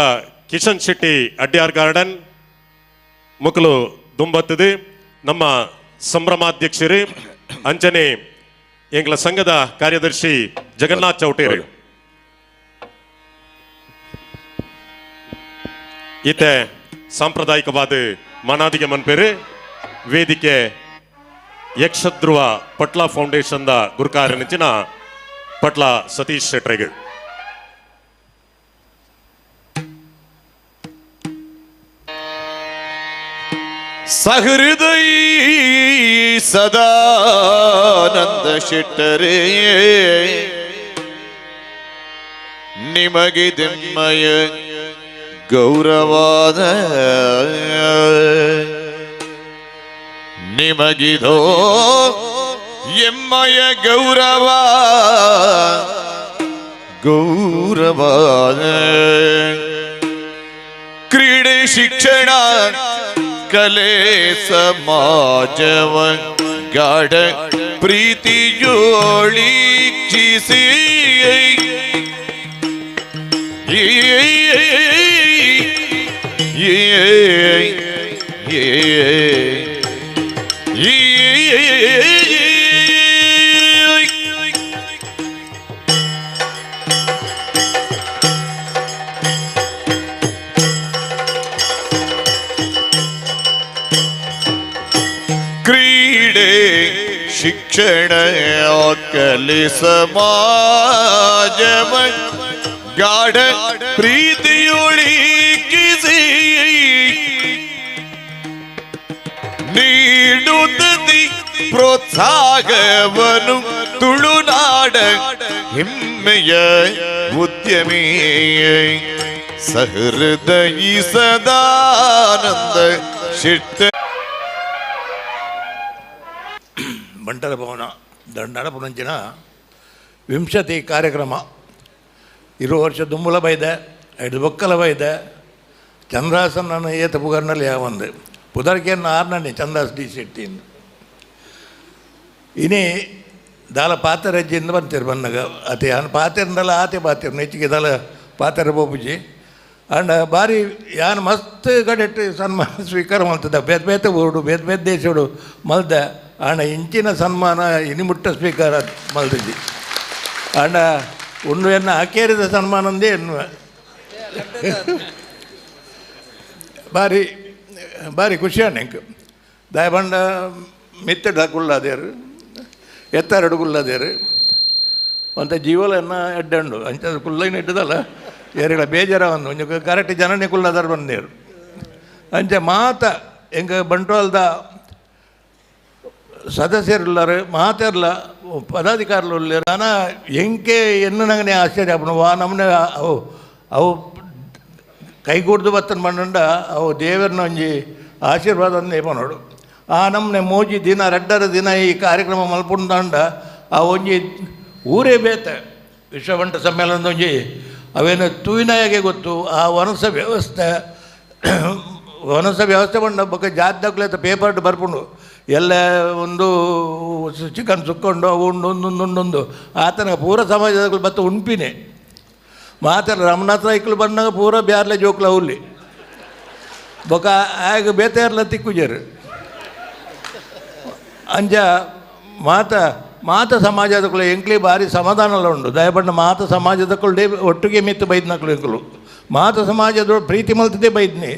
ಕಿಶನ್ ಶೆಟ್ಟಿ ಅಡ್ಯಾರ್ ಗಾರ್ಡನ್ ಮುಕುಲು ದುಂಬತ್ತದು ನಮ್ಮ ಸಂಭ್ರಮಾಧ್ಯಕ್ಷರು, ಅಂಚನೆ ಎಂಗ್ಲ ಸಂಘದ ಕಾರ್ಯದರ್ಶಿ ಜಗನ್ನಾಥ್ ಚೌಟೇರು. ಈತೆ ಸಾಂಪ್ರದಾಯಿಕವಾದ ಮನಾದಿಗೆ ಮನ್ಪೇರು ವೇದಿಕೆ ಯಕ್ಷಧ್ರುವ ಪಟ್ಲ ಫೌಂಡೇಶನ್ the ಗುರುಕಾರನೆಂಚಿನ ಪಟ್ಲ ಸತೀಶ್ ಶೆಟ್ರೆಗೆ. ಸಹೃದಯಿ ಸದಾನಂದ ಶೆಟ್ಟರೇ ನಿಮಗೆ ದಿಮ್ಮಯ ಗೌರವಾದ ನಿಮಗಿದೋ ಎಮ್ಮಯ ಗೌರವ ಗೌರವ ಕ್ರೀಡೆ ಶಿಕ್ಷಣ ಕಲೆ ಸಮಾಜವ ಗಾಢ ಪ್ರೀತಿಯೋಳೀಕ್ಷಿಸಿ ಕ್ರೀಡೆ ಶಿಕ್ಷಣ ಕಲೆ ಸಮಾಜವ ಗಾಢ ಪ್ರೀತಿಯೊಳೀಕಿಸಿ ನೀಡುತ್ತದೆ ಪ್ರೋತ್ಸಾಹವನು ತುಳುನಾಡ ಹೆಮ್ಮೆಯ ಉದ್ಯಮಿ ಸಹೃದಯಿ ಸದಾನಂದ ಶೆಟ್ಟ. ಬಂಟರ ಭವನ ದಂಡಪುರಂಚಿನ ವಿಂಶತಿ ಕಾರ್ಯಕ್ರಮ ಇರುವ ವರ್ಷ ದುಂಬುಲ ಬೈದೆ ಐದು ಬೊಕ್ಕಲ ಬೈದೆ ಚಂದ್ರಾಸನ ಏತ ಪುಗರ್ನಲ್ಲಿ ಯಾವೊಂದು ಪುದರ್ಕೆಯನ್ನು ಆರ್ನಣ್ಣಿ ಚಂದ್ರಾಸ್ ಡಿ ಶೆಟ್ಟಿ ಇನಿ ದಾಲ ಪಾತರಜ್ಜಿಯಿಂದ ಬಂತೀರು ಬಂದಾಗ ಅತಿ ಅನ್ ಪಾತೆರ್ನಲ್ಲ ಆತೆ ಪಾತೆರ್ ಹೆಚ್ಚಿಗೆ ದಾಲ ಪಾತೆರ ಬೋಪುಜಿ ಅಂಡ ಬಾರಿ ಯಾನ್ ಮಸ್ತ್ ಕಡೆಟ್ ಸನ್ಮಾನ ಸ್ವೀಕಾರ ಮಲ್ತದ ಬೇತೆ ಬೇತೆ ಊರುಡು ಬೇತೆ ಬೇತೆ ದೇಶಡು ಮಲ್ದ ಆಂಡ ಇಂಚಿನ ಸನ್ಮಾನ ಇನಿಮುಟ್ಟ ಸ್ವೀಕಾರ ಮಲ್ದಿದ್ದಿ ಆಂಡ ಉಣ್ಣು ಎನ್ನ ಅಕೇರಿದ ಸನ್ಮಾನಂದೇ ಎನ್ನುವ ಬಾರಿ ಬಾರಿ ಖುಷಿಯಾಣ ಎಂಕ್ ದಾಯಬಂಡ ಮಿತ್ತಡ ಕುಳ್ಳಾದೇರು ಎತ್ತರಡು ಕುಳ್ಳಾದೇರು ಅಂತ ಜೀವಲ ಎಡ್ಡಂಡು ಅಂಚ ಕುಲ್ಲೈನ ಇಟ್ಟದಲ್ಲ ಏರಿಗಳ ಬೇಜಾರ ಒಂದು ಒಂಜಿ ಕರೆಕ್ಟ್ ಜನನೇ ಕುಳ್ಳಾದಾರ ಬಂದೇರು ಅಂಚ ಮಾತ ಎಂಕ ಬಂಟ್ವಾಲ್ದ ಸದಸ್ಯರುಲ್ಲಾರು ಮಾತೆರ್ಲ ಪದಾಧಿಕಾರಿಲು ಉಲ್ಲೇರು ನಾನ ಎಂಕೆ ಎನ್ನು ನಂಗನೆ ಆಶ್ಚರ್ಯ ಆಪುಂಡು ವಾ ನಮ್ಮನೆ ಅವು ಅವು ಕೈಗೂಡ್ದು ಬತ್ತನ ಬಂಡ ಅವು ದೇವರನ್ನ ಒಂಜಿ ಆಶೀರ್ವಾದ ನೇಪನೋಡು ಆ ನಮ್ಮನೆ ಮೋಜಿ ದಿನ ರಡ್ಡರ ದಿನ ಈ ಕಾರ್ಯಕ್ರಮ ಮಲ್ಪುಂಡಾಂಡ ಆ ಒಂಜಿ ಊರೇ ಬೇತೆ ವಿಶ್ವಬಂಟ ಸಮ್ಮೇಳನದ ಒಂಜಿ ಅವೇನು ತೂಯಿನಾಗೆ ಗೊತ್ತು ಆ ವನಸ ವ್ಯವಸ್ಥೆ ವನಸ ವ್ಯವಸ್ಥೆ ಬಂಡ ಬೊಕ್ಕ ಜಾತಿ ಪೇಪರ್ ಬರ್ಪುಂಡು ಎಲ್ಲ ಒಂದು ಚಿಕನ್ ಸುಕ್ಕೊಂಡು ಅವು ಉಂಡು ಉಂಡು ಆತನ ಪೂರ ಸಮಾಜದ ಬತ್ತ ಉಣ್ಪಿನೇ ಮಾತಾಡ ರಮನಾಥ ರೈಕ್ಲು ಬಂದಾಗ ಪೂರ ಬ್ಯಾರ್ಲೆ ಜೋಕ್ಲ ಹುಲ್ಲಿ ಬೊಕ ಆಗ ಬೇತೆರ್ಲ ತಿಕ್ಕುಜರು ಅಂಜ ಮಾತ ಮಾತ ಸಮಾಜದಕ್ಕಳು ಎಂಕ್ಲಿ ಭಾರಿ ಸಮಾಧಾನಲ್ಲ ಉಂಡು ದಯಪಂಡ ಮಾತ ಸಮಾಜದಕ್ಕಳು ಒಟ್ಟಿಗೆ ಮಿತ್ತು ಬೈದ್ನಕ್ಳು ಎಂಕ್ಲು ಮಾತ ಸಮಾಜದ ಪ್ರೀತಿ ಮಲ್ತದೆ ಬೈದ್ನಿ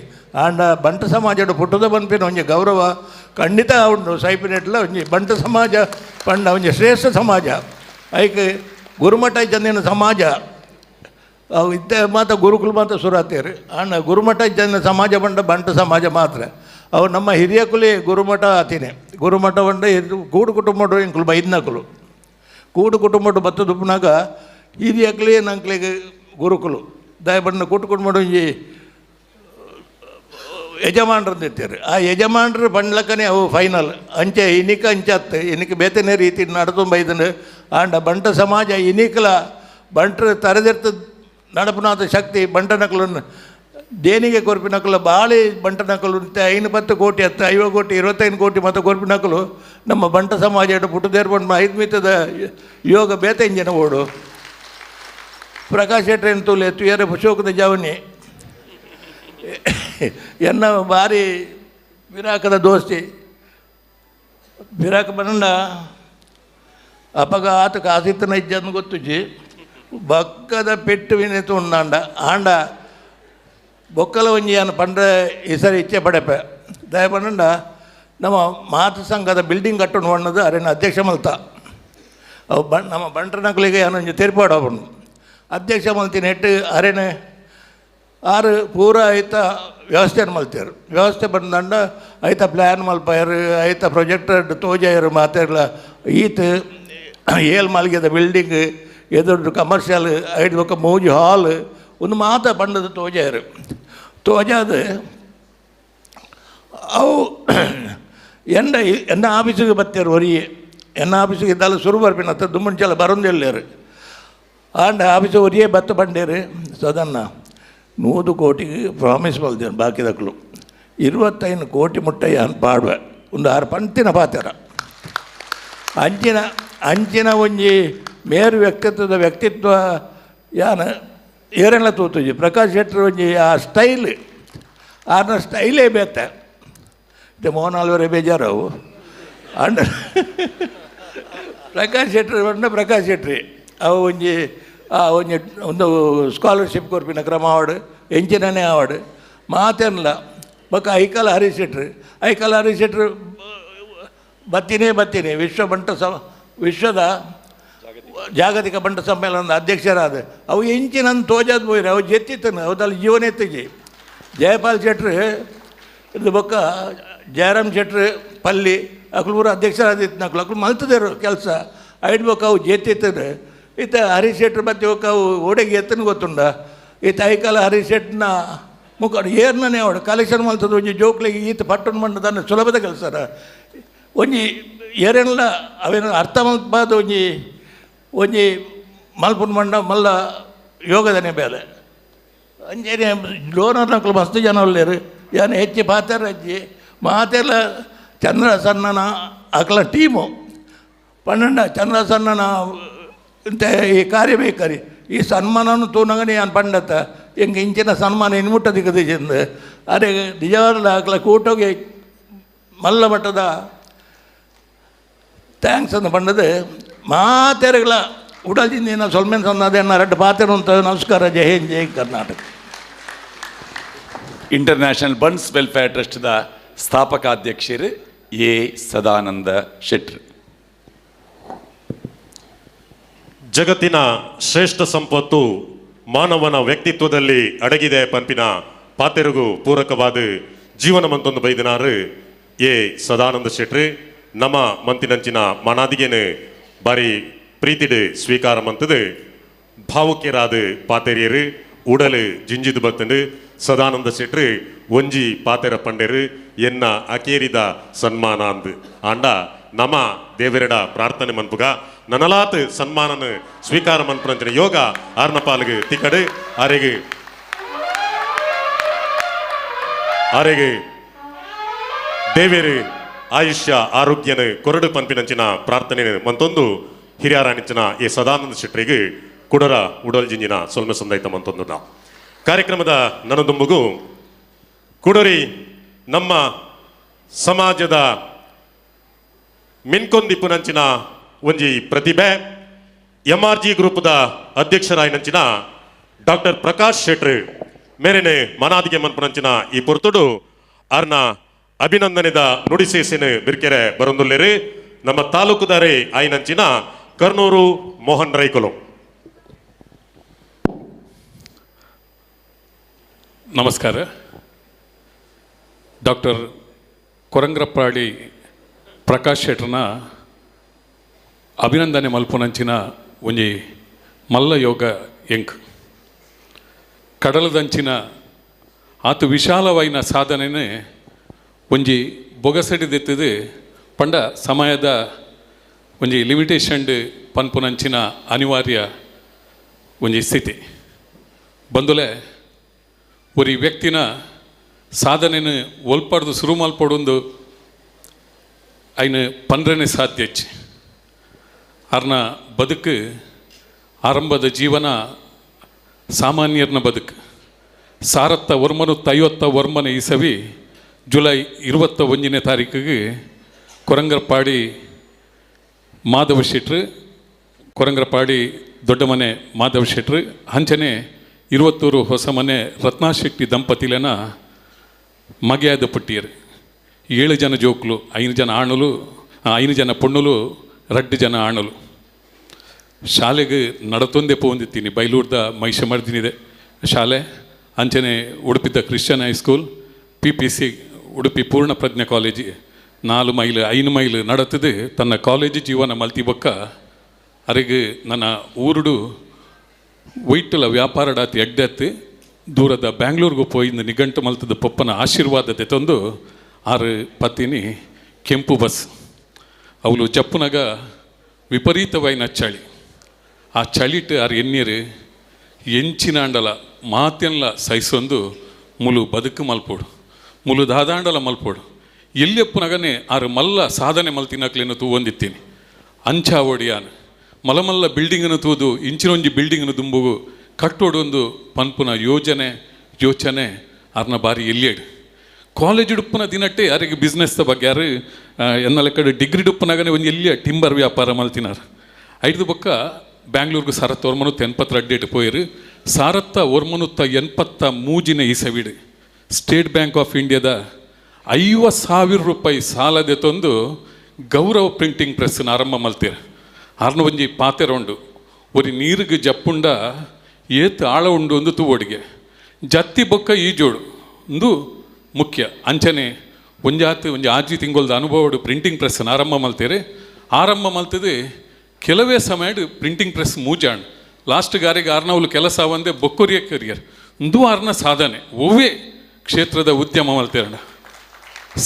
ಆಂಡ ಬಂಟ ಸಮಾಜದ ಪುಟ್ಟದ ಬನ್ಪಿನ ಒಂಜಿ ಗೌರವ ಖಂಡಿತ ಉಂಡು ಸೈಪಿನೆಟ್ಲ ಒಂಜಿ ಬಂಟ ಸಮಾಜ ಪಂಡ ಒಂಜಿ ಶ್ರೇಷ್ಠ ಸಮಾಜ ಐಕ್ ಗುರುಮಠ ಚಂದಿನ ಸಮಾಜ ಅವು ಇತ್ತ ಮಾತ ಗುರುಕುಲ ಮಾತ್ರ ಸುರಾತೇರು ಅಣ್ಣ ಗುರುಮಠ ಜನ ಸಮಾಜ ಬಂಡ ಬಂಟ ಸಮಾಜ ಮಾತ್ರ ಅವು ನಮ್ಮ ಹಿರಿಯ ಕುಲಿ ಗುರುಮಠ ಆತೀನಿ ಗುರುಮಠ ಬಂಡ ಕೂಡು ಕುಟುಂಬ ಇಂಕುಲು ಬೈದ್ನಕುಲು ಕೂಡು ಕುಟುಂಬ ಬತ್ತ ದುಪ್ಪನಾಗ ಹಿರಿಯಕ್ಲಿ ನಂಕ್ಲಿಗೆ ಗುರುಕುಲು ದಯ ಬಣ್ಣ ಕೂಟು ಕುಟುಂಬ ಒಂಜಿ ಯಜಮಾನ್ರಂದು ಇರ್ತಾರೆ ಆ ಯಜಮಾನ್ರು ಬಂಡ್ಲಕ್ಕನೆ ಅವು ಫೈನಲ್ ಅಂಚೆ ಇನಿಕ ಅಂಚತ್ತು ಇನಿಕ ಬೇತನೇ ರೀತಿ ನಡ್ತೊಂಬ ಇದನ್ನು ಆಂಡ ಬಂಟ ಸಮಾಜ ಇನಿಕಲ ಬಂಟ್ರು ತರೆದಿರ್ತ ನಡಪನಾದ ಶಕ್ತಿ ಬಂಟ ನಕಲನ್ನು ದೇಣಿಗೆ ಕೊರ್ಪಿನಕಲು ಬಾಳಿ ಬಂಟ ನಕಲು 5 ಕೋಟಿ 10 50 ಕೋಟಿ 25 ಕೋಟಿ ಮತ್ತು ಕೊರ್ಪಿನಕಲು ನಮ್ಮ ಬಂಟ ಸಮಾಜ ಪುಟ್ಟದೇರ್ ಬಂಡ 5 ಮೀತದ ಯೋಗ ಬೇತೆ ಇಂಜಿನ ಓಡು ಪ್ರಕಾಶ್ ಶೆಟ್ಟರ್ ತೂಲೆ ತುಯರ ಶೋಕದ ಜವನಿ ಎನ್ನ ಭಾರಿ ವಿರಾಕದ ದೋಸ್ತಿ ವಿರಾಕ ಬಂಡ ಅಪಗ ಆತ ಕಾಸಿತ್ತನ ಇಜ್ಜನ್ನು ಗೊತ್ತುಜಿ ಬಕ್ಕದ ಪೆಟ್ಟು ವಿನೇತು ಉಂಡಾಂಡ ಆಂಡ ಬೊಕ್ಕಲ ಒಂಜಿಯನ್ನು ಪಂಡ್ರೆ ಈ ಸರಿ ಇಚ್ಛೆ ಪಡೆಪೆ ದಯ ಪಂಡ ನಮ್ಮ ಮಾತೃ ಸಂಘದ ಬಿಲ್ಡಿಂಗ್ ಕಟ್ಟೋಣ ಬಣ್ಣದು ಅರೇನ ಅಧ್ಯಕ್ಷ ಮಲ್ತ ಅವು ನಮ್ಮ ಬಂಟ್ರನಕ್ಲಿಗೆ ಏನೊಂಜಿ ತೀರ್ಪಾಡು ಅವನು ಅಧ್ಯಕ್ಷ ಮಲ್ತಿನ ನೆಟ್ಟು ಅರೇನೆ ಆರು ಪೂರ ಐತ ವ್ಯವಸ್ಥೆಯನ್ನು ಮಲ್ತೇರು ವ್ಯವಸ್ಥೆ ಬಂದಂಡ ಐತ ಪ್ಲ್ಯಾನ್ ಮಲ್ಪಾಯರು ಐತ ಪ್ರೊಜೆಕ್ಟರ್ ತೋಜಾಯರು ಮಾತಾಡಲ ಈತ ಏಲ್ ಮಾಲ್ಗೆದ ಬಿಲ್ಡಿಂಗ್ ಎದುರು ಕಮರ್ಷಿಯಲ್ ಐದು ಬೊಕ್ಕ ಮೂಜಿ ಹಾಲ್ ಒಂದು ಮಾತ ಬಣ್ಣದ ತೋಜಾಯರು ತೋಜಾದ ಅವು ಎನ್ನ ಎನ್ನ ಆಫೀಸಿಗೆ ಬತ್ತೇರು ಒರಿಯೇ ಎನ್ನ ಆಫೀಸಿಗೆ ಇದ್ದಾಲ ಸುರು ಬರ್ಪಿನತ್ತ ದುಮ್ಮಂಚಲ ಬರೋಂದಿಲ್ಲೇರು ಆಂಡ ಆಫೀಸು ಒರಿಯೇ ಬತ್ತ ಬಂಡೇರು ಸದನ್ನ 100 ಕೋಟಿಗೆ ಪ್ರಾಮಿಸ್ ಬಲ್ದೇನು ಬಾಕಿದಕ್ಲು 25 ಕೋಟಿ ಮುಟ್ಟಯ್ಯ ಅನ್ ಪಾಡುವೆ ಒಂದು 6 ಪಂತಿನ ಪಾತ್ರ ಅಂಚಿನ ಅಂಚಿನ ಒಂಜಿ ಮೇರು ವ್ಯಕ್ತಿತ್ವದ ವ್ಯಕ್ತಿತ್ವ ಯಾನ ಏರೆಲ್ಲ ತೂತುಜಿ ಪ್ರಕಾಶ್ ಶೆಟ್ಟರ್ ಒಂಜಿ ಆ ಸ್ಟೈಲ್ ಆರ್ನ ಸ್ಟೈಲೇ ಬೇತೆ ಇದು ಮೋಹನ್ ಆಲ್ವರೆ ಬೇಜಾರವು ಅಂಡ ಪ್ರಕಾಶ್ ಶೆಟ್ಟರ್ ಬಂಡ ಪ್ರಕಾಶ್ ಶೆಟ್ರಿ ಅವು ಒಂಜಿ ಆ ಒಂಜಿ ಒಂದು ಸ್ಕಾಲರ್ಶಿಪ್ ಕೊರ್ಪಿನ ಕ್ರಮ ಅವಾರ್ಡ್ ಎಂಚಿನನೇ ಅವಾರ್ಡ್ ಮಾತೇನಲ್ಲ ಬೊಕ್ಕ ಐಕಾಲ ಹರೀಶ್ ಶೆಟ್ರು ಐಕಾಲ ಹರೀಶ್ ಶೆಟ್ರು ಬತ್ತೀನಿ ಬತ್ತೀನಿ ವಿಶ್ವ ಬಂಟ ವಿಶ್ವದ ಜಾಗತಿಕ ಬಂಟ ಸಮ್ಮೇಳನದ ಅಧ್ಯಕ್ಷರಾದ ಅವು ಎಂಚಿನ ತೋಜಾದ ಪೋಯಿರು ಅವು ಜೆತ್ತಿತ್ತನು ಅವದಲ್ಲಿ ಜೀವನ ಎತ್ತಿಜಿ ಜಯಪಾಲ್ ಶೆಟ್ರು ಇದು ಬೊಕ್ಕ ಜಯರಾಮ್ ಶೆಟ್ರು ಪಲ್ಲಿ ಅಕ್ಲು ಅಧ್ಯಕ್ಷರಾದಿತ್ತು ನಕ್ಲು ಅಕ್ಲು ಮಲ್ತದೇರು ಕೆಲಸ ಐಡ್ ಬೊಕ್ಕ ಅವು ಜೆತ್ತಿತ್ತನು ಈತ ಹರೀಶ್ ಶೆಟ್ರು ಮತ್ತೆ ಬೊಕ್ಕ ಅವು ಓಡೆಗೆ ಎತ್ತನು ಗೊತ್ತುಂಡ ಈತ ಐಕಾಲ ಹರೀಶ್ ಶೆಟ್ನ ಮುಖ ಏರ್ನೇ ಅವಡು ಕಲೆಕ್ಷನ್ ಮಲ್ತದ ಒಂಜಿ ಜೋಕ್ಲಿಗೆ ಈತ ಪಟ್ಟಣ ಮಂಡದನ್ನು ಸುಲಭದ ಕೆಲಸರ ಒಂಜಿ ಏರೆಲ್ಲ ಅವೇನು ಅರ್ಥ ಮಲ್ಪಾದ ಒಂಜಿ ಒಂಜಿ ಮಲ್ಪುನ ಮಂಡ ಮಲ್ಲ ಯೋಗದನೆ ಬೇಲೆ ಅಂಜೇನೆ ಡೋನರ್ ನಕಲು ಮಸ್ತ್ ಜನ ಉಳ್ಳೇರು ಯಾನು ಹೆಚ್ಚು ಪಾತ್ರ ಅಜ್ಜಿ ಮಾತೆಲ್ಲ ಚಂದ್ರ ಸಣ್ಣನ ಅಕ್ಲ ಟೀಮು 12 ಚಂದ್ರ ಸಣ್ಣನ ಇಂತ ಈ ಕಾರ್ಯ ಬೇಕಾರಿ ಈ ಸನ್ಮಾನನು ತೂನಗನೆ ಯಾನು ಪಂಡತ್ತ ಎಂಗೆ ಇಂಚಿನ ಸನ್ಮಾನ ಇನ್ಮುಟ್ಟ ದಿಕ್ಕದ ಅರೆ ನಿಜವಾದ ಅಕ್ಲ ಕೂಟೋಗಿ ಮಲ್ಲ ಮಟ್ಟದ thanks ಅಂತ ಪಂಡದು ಮಾತೆರಗಳ ಉಡಲ್ಜಿಂದ ಸೊಲ್ಮೆನ್ ಸನ್ನದೇನ 2 ಪಾತ್ರ ಅಂತ ನಮಸ್ಕಾರ. ಜೈ ಹಿಂದ್, ಜೈ Karnataka. International buns welfare ಟ್ರಸ್ಟ್ದ ಸ್ಥಾಪಕಾಧ್ಯಕ್ಷರು A Sadananda ಶೆಟ್ರು. ಜಗತ್ತಿನ ಶ್ರೇಷ್ಠ ಸಂಪತ್ತು ಮಾನವನ ವ್ಯಕ್ತಿತ್ವದಲ್ಲಿ ಅಡಗಿದೆ ಪಂಪಿನ ಪಾತೆರುಗು ಪೂರಕವಾದ ಜೀವನ ಮಂತೊಂದು ಬೈದಿನಾರು ಎ ಸದಾನಂದ ಶೆಟ್ರು. ನಮ್ಮ ಮಂತಿನಂಚಿನ ಮನಾದಿಗೇನು ಬಾರಿ ಪ್ರೀತಿಡು ಸ್ವೀಕಾರ ಮಂತದು ಭಾವುಕ್ಯರಾದ ಪಾತೆರಿಯರು ಉಡಲು ಜಿಂಜಿದು ಬತ್ತಂಡು ಸದಾನಂದ ಶೆಟ್ರು ಒಂಜಿ ಪಾತೆರ ಪಂಡೆರು ಎನ್ನ ಅಕೇರಿದ ಸನ್ಮಾನ ಅಂದು ಆಂಡ ನಮ ದೇವರೆಡ ಪ್ರಾರ್ಥನೆ ಮನ್ಪುಗ ನನಲಾತ್ ಸನ್ಮಾನನ ಸ್ವೀಕಾರ ಮನ್ಪುನಂಚಿನ ಯೋಗ ಆರ್ನಪಾಲಿಗೆ ತಿಕ್ಕಡು ಆರೆಗೆ ಆರೆಗೆ ದೇವೇರು ಆಯುಷ್ಯ ಆರೋಗ್ಯನ ಕೊರಡು ಪಂಪಿನಂಚಿನ ಪ್ರಾರ್ಥನೆ ಮಂತೊಂದು ಹಿರಿಯರಾಣಿಂಚಿನ ಎ ಸದಾನಂದ ಶೆಟ್ಟರಿಗೆ ಕುಡರ ಉಡಲ್ಜಿಂಜಿನ ಸೊಲ್ಮೆ ಸಂದೈತ ಮಂತೊಂದು ನಾವು ಕಾರ್ಯಕ್ರಮದ ನನದುಂಬುಗು ಕುಡರಿ ನಮ್ಮ ಸಮಾಜದ ಮಿನ್ಕೊಂದಿಪ್ಪುನಂಚಿನ ಒಂಜಿ ಪ್ರತಿಭೆ MRG ಗ್ರೂಪ್ದ ಅಧ್ಯಕ್ಷರಾಯಿನಂಚಿನ ಡಾಕ್ಟರ್ ಪ್ರಕಾಶ್ ಶೆಟ್ರು ಮೇರೆನೆ ಮನಾದಿಗೆ ಮನ್ಪುನಂಚಿನ ಈ ಪೊರ್ತುಡು ಅರ್ನ ಅಭಿನಂದನೆದ ನುಡಿಸೇಸಿನ ಬಿರ್ಕೆರೆ ಬರೊಂದುಲ್ಲೇರು ನಮ್ಮ ತಾಲೂಕುದಾರೆ ಆಯಿನಂಚಿನ ಕರ್ನೂರು ಮೋಹನ್ ರೈಕುಲು. ನಮಸ್ಕಾರ. ಡಾಕ್ಟರ್ ಕೊರಂಗ್ರಪ್ಪಾಡಿ ಪ್ರಕಾಶ್ ಶೆಟ್ರನ ಅಭಿನಂದನೆ ಮಲ್ಪುನಂಚಿನ ಒಂಜಿ ಮಲ್ಲ ಯೋಗ ಎಂಕ್ ಕಡಲದಂಚಿನ ಆತು ವಿಶಾಲವಾಯಿನ ಸಾಧನೆನೇ ಒಂಜಿ ಬೊಗಸಡಿದೆತ್ತದೆ ಪಂಡ ಸಮಯದ ಒಂಜಿ ಲಿಮಿಟೇಷನ್ ಪನ್ಪುನಂಚಿನ ಅನಿವಾರ್ಯ ಒಂಜಿ ಸ್ಥಿತಿ ಬಂದುಲೆ ಒರಿ ವ್ಯಕ್ತಿನ ಸಾಧನೆನು ಒಲ್ಪಡ್ದು ಶುರು ಮಲ್ಪಡೊಂದು ಐನು ಪನ್ರನೆ ಸಾಧ್ಯ ಅರ್ನ ಬದುಕು ಆರಂಭದ ಜೀವನ ಸಾಮಾನ್ಯರ್ನ ಬದುಕು. 1959 ಇಸವಿ ಜುಲೈ 21ನೇ ತಾರೀಕಿಗೆ ಕೊರಂಗರಪಾಡಿ ಮಾಧವ ಶೆಟ್ರು, ಕೊರಂಗರಪಾಡಿ ದೊಡ್ಡಮನೆ ಮಾಧವ ಶೆಟ್ರು, ಅಂಚನೆ ಇರುವತ್ತೂರು ಹೊಸಮನೆ ರತ್ನಾಶೆಟ್ಟಿ ದಂಪತಿಲನ ಮಗೆಯಾದ ಪುಟ್ಟಿಯರು. 7 ಜನ ಜೋಕ್ಲು, 5 ಜನ ಆಣುಲು, 5 ಜನ ಪೊಣ್ಣುಲು, 2 ಜನ ಆಣುಲು. ಶಾಲೆಗೆ ನಡತೊಂದೇ ಪೋಂದಿತ್ತೀನಿ. ಬೈಲೂರ್ದ ಮಹಿಷಮರ್ದಿನಿದೆ ಶಾಲೆ, ಅಂಚನೆ ಉಡುಪಿದ್ದ Christian high school, PPC Udupi Poorna Prajna college, 4 mile 5 mile ನಡತದೆ ತನ್ನ ಕಾಲೇಜು ಜೀವನ ಮಲ್ತಿ ಬೊಕ್ಕ ಅರೆಗೆ ನನ್ನ ಊರುಡು ಒಯ್ಟಲ ವ್ಯಾಪಾರಡಾತಿ ಎಡ್ಡೆತ್ತಿ ದೂರದ ಬ್ಯಾಂಗ್ಳೂರ್ಗೆ ಪೋಯಿಂದ ನಿಘಂಟು ಮಲ್ತದ ಪೊಪ್ಪನ ಆಶೀರ್ವಾದತೆ ತಂದು 6 ಪತ್ತಿನಿ ಕೆಂಪು ಬಸ್ ಅವಳು ಜಪ್ಪುನಗ ವಿಪರೀತವಾಯಿನ ಚಳಿ. ಆ ಚಳಿಟ್ಟು ಆರು ಎಣ್ಣೀರು ಎಂಚಿನಾಂಡಲ ಮಾತೆಲ್ಲ ಸಹಿಸೊಂದು ಮುಲು ಬದುಕು ಮಲ್ಪೋಡು, ಮುಲು ದಾದಾಂಡಲ ಮಲ್ಪೋಡು. ಎಲ್ಲಿಯಪ್ಪನಗನೇ ಆರು ಮಲ್ಲ ಸಾಧನೆ ಮಲ್ತಿನಕ್ಲೇನು ತೂವೊಂದಿತ್ತೀನಿ. ಅಂಚಾವಡಿಯಾನ ಮಲಮಲ್ಲ ಬಿಲ್ಡಿಂಗನ್ನು ತೂದು ಇಂಚಿನೊಂಜಿ ಬಿಲ್ಡಿಂಗನ್ನು ದುಂಬುಗು ಕಟ್ಟೋಡೊಂದು ಪನ್ಪುನ ಯೋಜನೆ ಯೋಚನೆ ಆರ್ನ ಬಾರಿ ಎಲ್ಲಿಯಡು. ಕಾಲೇಜ್ ಉಡುಪನ ದಿನಟ್ಟೆ ಯಾರಿಗೆ ಬಿಸ್ನೆಸ್ದ ಬಗ್ಗೆ ಯಾರು ಎನ್ನ ಕಡೆ ಡಿಗ್ರಿ ಡುಪ್ಪನಾಗನೇ ಒಂದು ಎಲ್ಲಿಯ ಟಿಂಬರ್ ವ್ಯಾಪಾರ ಮಲ್ತಿನಾರ. ಐದು ಬೊಕ್ಕ ಬ್ಯಾಂಗ್ಳೂರ್ಗೆ 1982 ಪೋಯಿರು. 1983 ಇಸವಿಡು ಸ್ಟೇಟ್ ಬ್ಯಾಂಕ್ ಆಫ್ ಇಂಡಿಯಾದ 50,000 ರೂಪಾಯಿ ಸಾಲದೆ ತಂದು ಗೌರವ ಪ್ರಿಂಟಿಂಗ್ ಪ್ರೆಸ್ನ ಆರಂಭ ಮಲ್ತೀರ. ಆರ್ನ ಒಂಜಿ ಪಾತೆರ ಉಂಡು, ಒರಿ ನೀರಿಗೆ ಜಪ್ಪುಂಡ ಏತ್ ಆಳ ಉಂಡು ಒಂದು ತೂವೊಡಿಗೆ ಜತ್ತಿ ಬೊಕ್ಕ ಈ ಜೋಡು ಒಂದು ಮುಖ್ಯ. ಅಂಚನೆ ಒಂಜಾತ್ ಒಂಜಿ ಆಜಿ ತಿಂಗೊಲ್ದ ಅನುಭವಡು ಪ್ರಿಂಟಿಂಗ್ ಪ್ರೆಸ್ನ ಆರಂಭ ಮಲ್ತೀರಿ. ಆರಂಭ ಮಲ್ತದೆ ಕೆಲವೇ ಸಮಯಡು ಪ್ರಿಂಟಿಂಗ್ ಪ್ರೆಸ್ ಮೂಜಾಣ್ ಲಾಸ್ಟ್ ಗಾರಿಗೆ ಆರ್ನವ್ಲು ಕೆಲಸ ಒಂದೇ ಬೊಕ್ಕೊರಿಯ ಕರಿಯರ್ ಒಂದು ಆರ್ನ ಸಾಧನೆ ಒವ್ವೇ ಕ್ಷೇತ್ರದ ಉದ್ಯಮ ಮಲ್ತೇರಣ.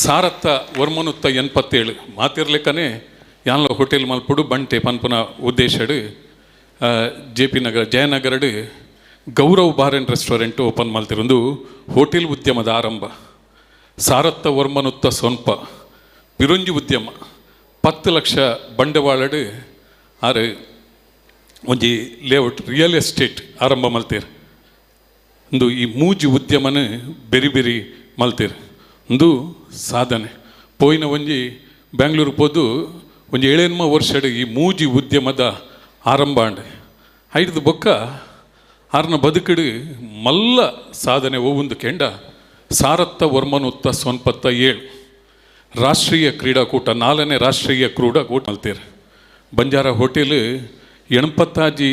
1987 ಮಾತಿರ್ಲಿಕ್ಕನೆ ಯಾನ್ಲ ಹೋಟೆಲ್ ಮಲ್ಪುಡು ಬಂಟೆ ಪನ್ಪುನ ಉದ್ದೇಶಡು ಜೆ ಪಿ ನಗರ ಜಯನಗರಡು Gaurav bar and restaurant open ಮಲ್ತಿರೊಂದು hotel ಉದ್ಯಮದ ಆರಂಭ. 1990 ಬಿರುಂಜಿ ಉದ್ಯಮ 10 ಲಕ್ಷ ಬಂಡವಾಳಡು ಆರು ಒಂಜಿ ಲೇಔಟ್ ರಿಯಲ್ ಎಸ್ಟೇಟ್ ಆರಂಭ ಮಲ್ತೀರ್. ಒಂದು ಈ ಮೂಜಿ ಉದ್ಯಮನ ಬೆರಿ ಬೆರಿ ಮಲ್ತೀರ್ ಒಂದು ಸಾಧನೆ. ಪೋಯಿನ ಒಂಜಿ ಬ್ಯಾಂಗ್ಳೂರು ಪೋದು ಒಂಜಿ 7 ವರ್ಷಡು ಈ ಮೂಜಿ ಉದ್ಯಮದ ಆರಂಭ ಅಂಡ್ ಐದು ಬೊಕ್ಕ ಆರ್ನ ಬದುಕಡು ಮಲ್ಲ ಸಾಧನೆ ಒವೊಂದು ಕೆಂಡ 1997 ರಾಷ್ಟ್ರೀಯ ಕ್ರೀಡಾಕೂಟ 4ನೇ ರಾಷ್ಟ್ರೀಯ ಕ್ರೀಡಾಕೂಟ ಮಲ್ತೀರ್. ಬಂಜಾರ ಹೋಟೆಲ್ 85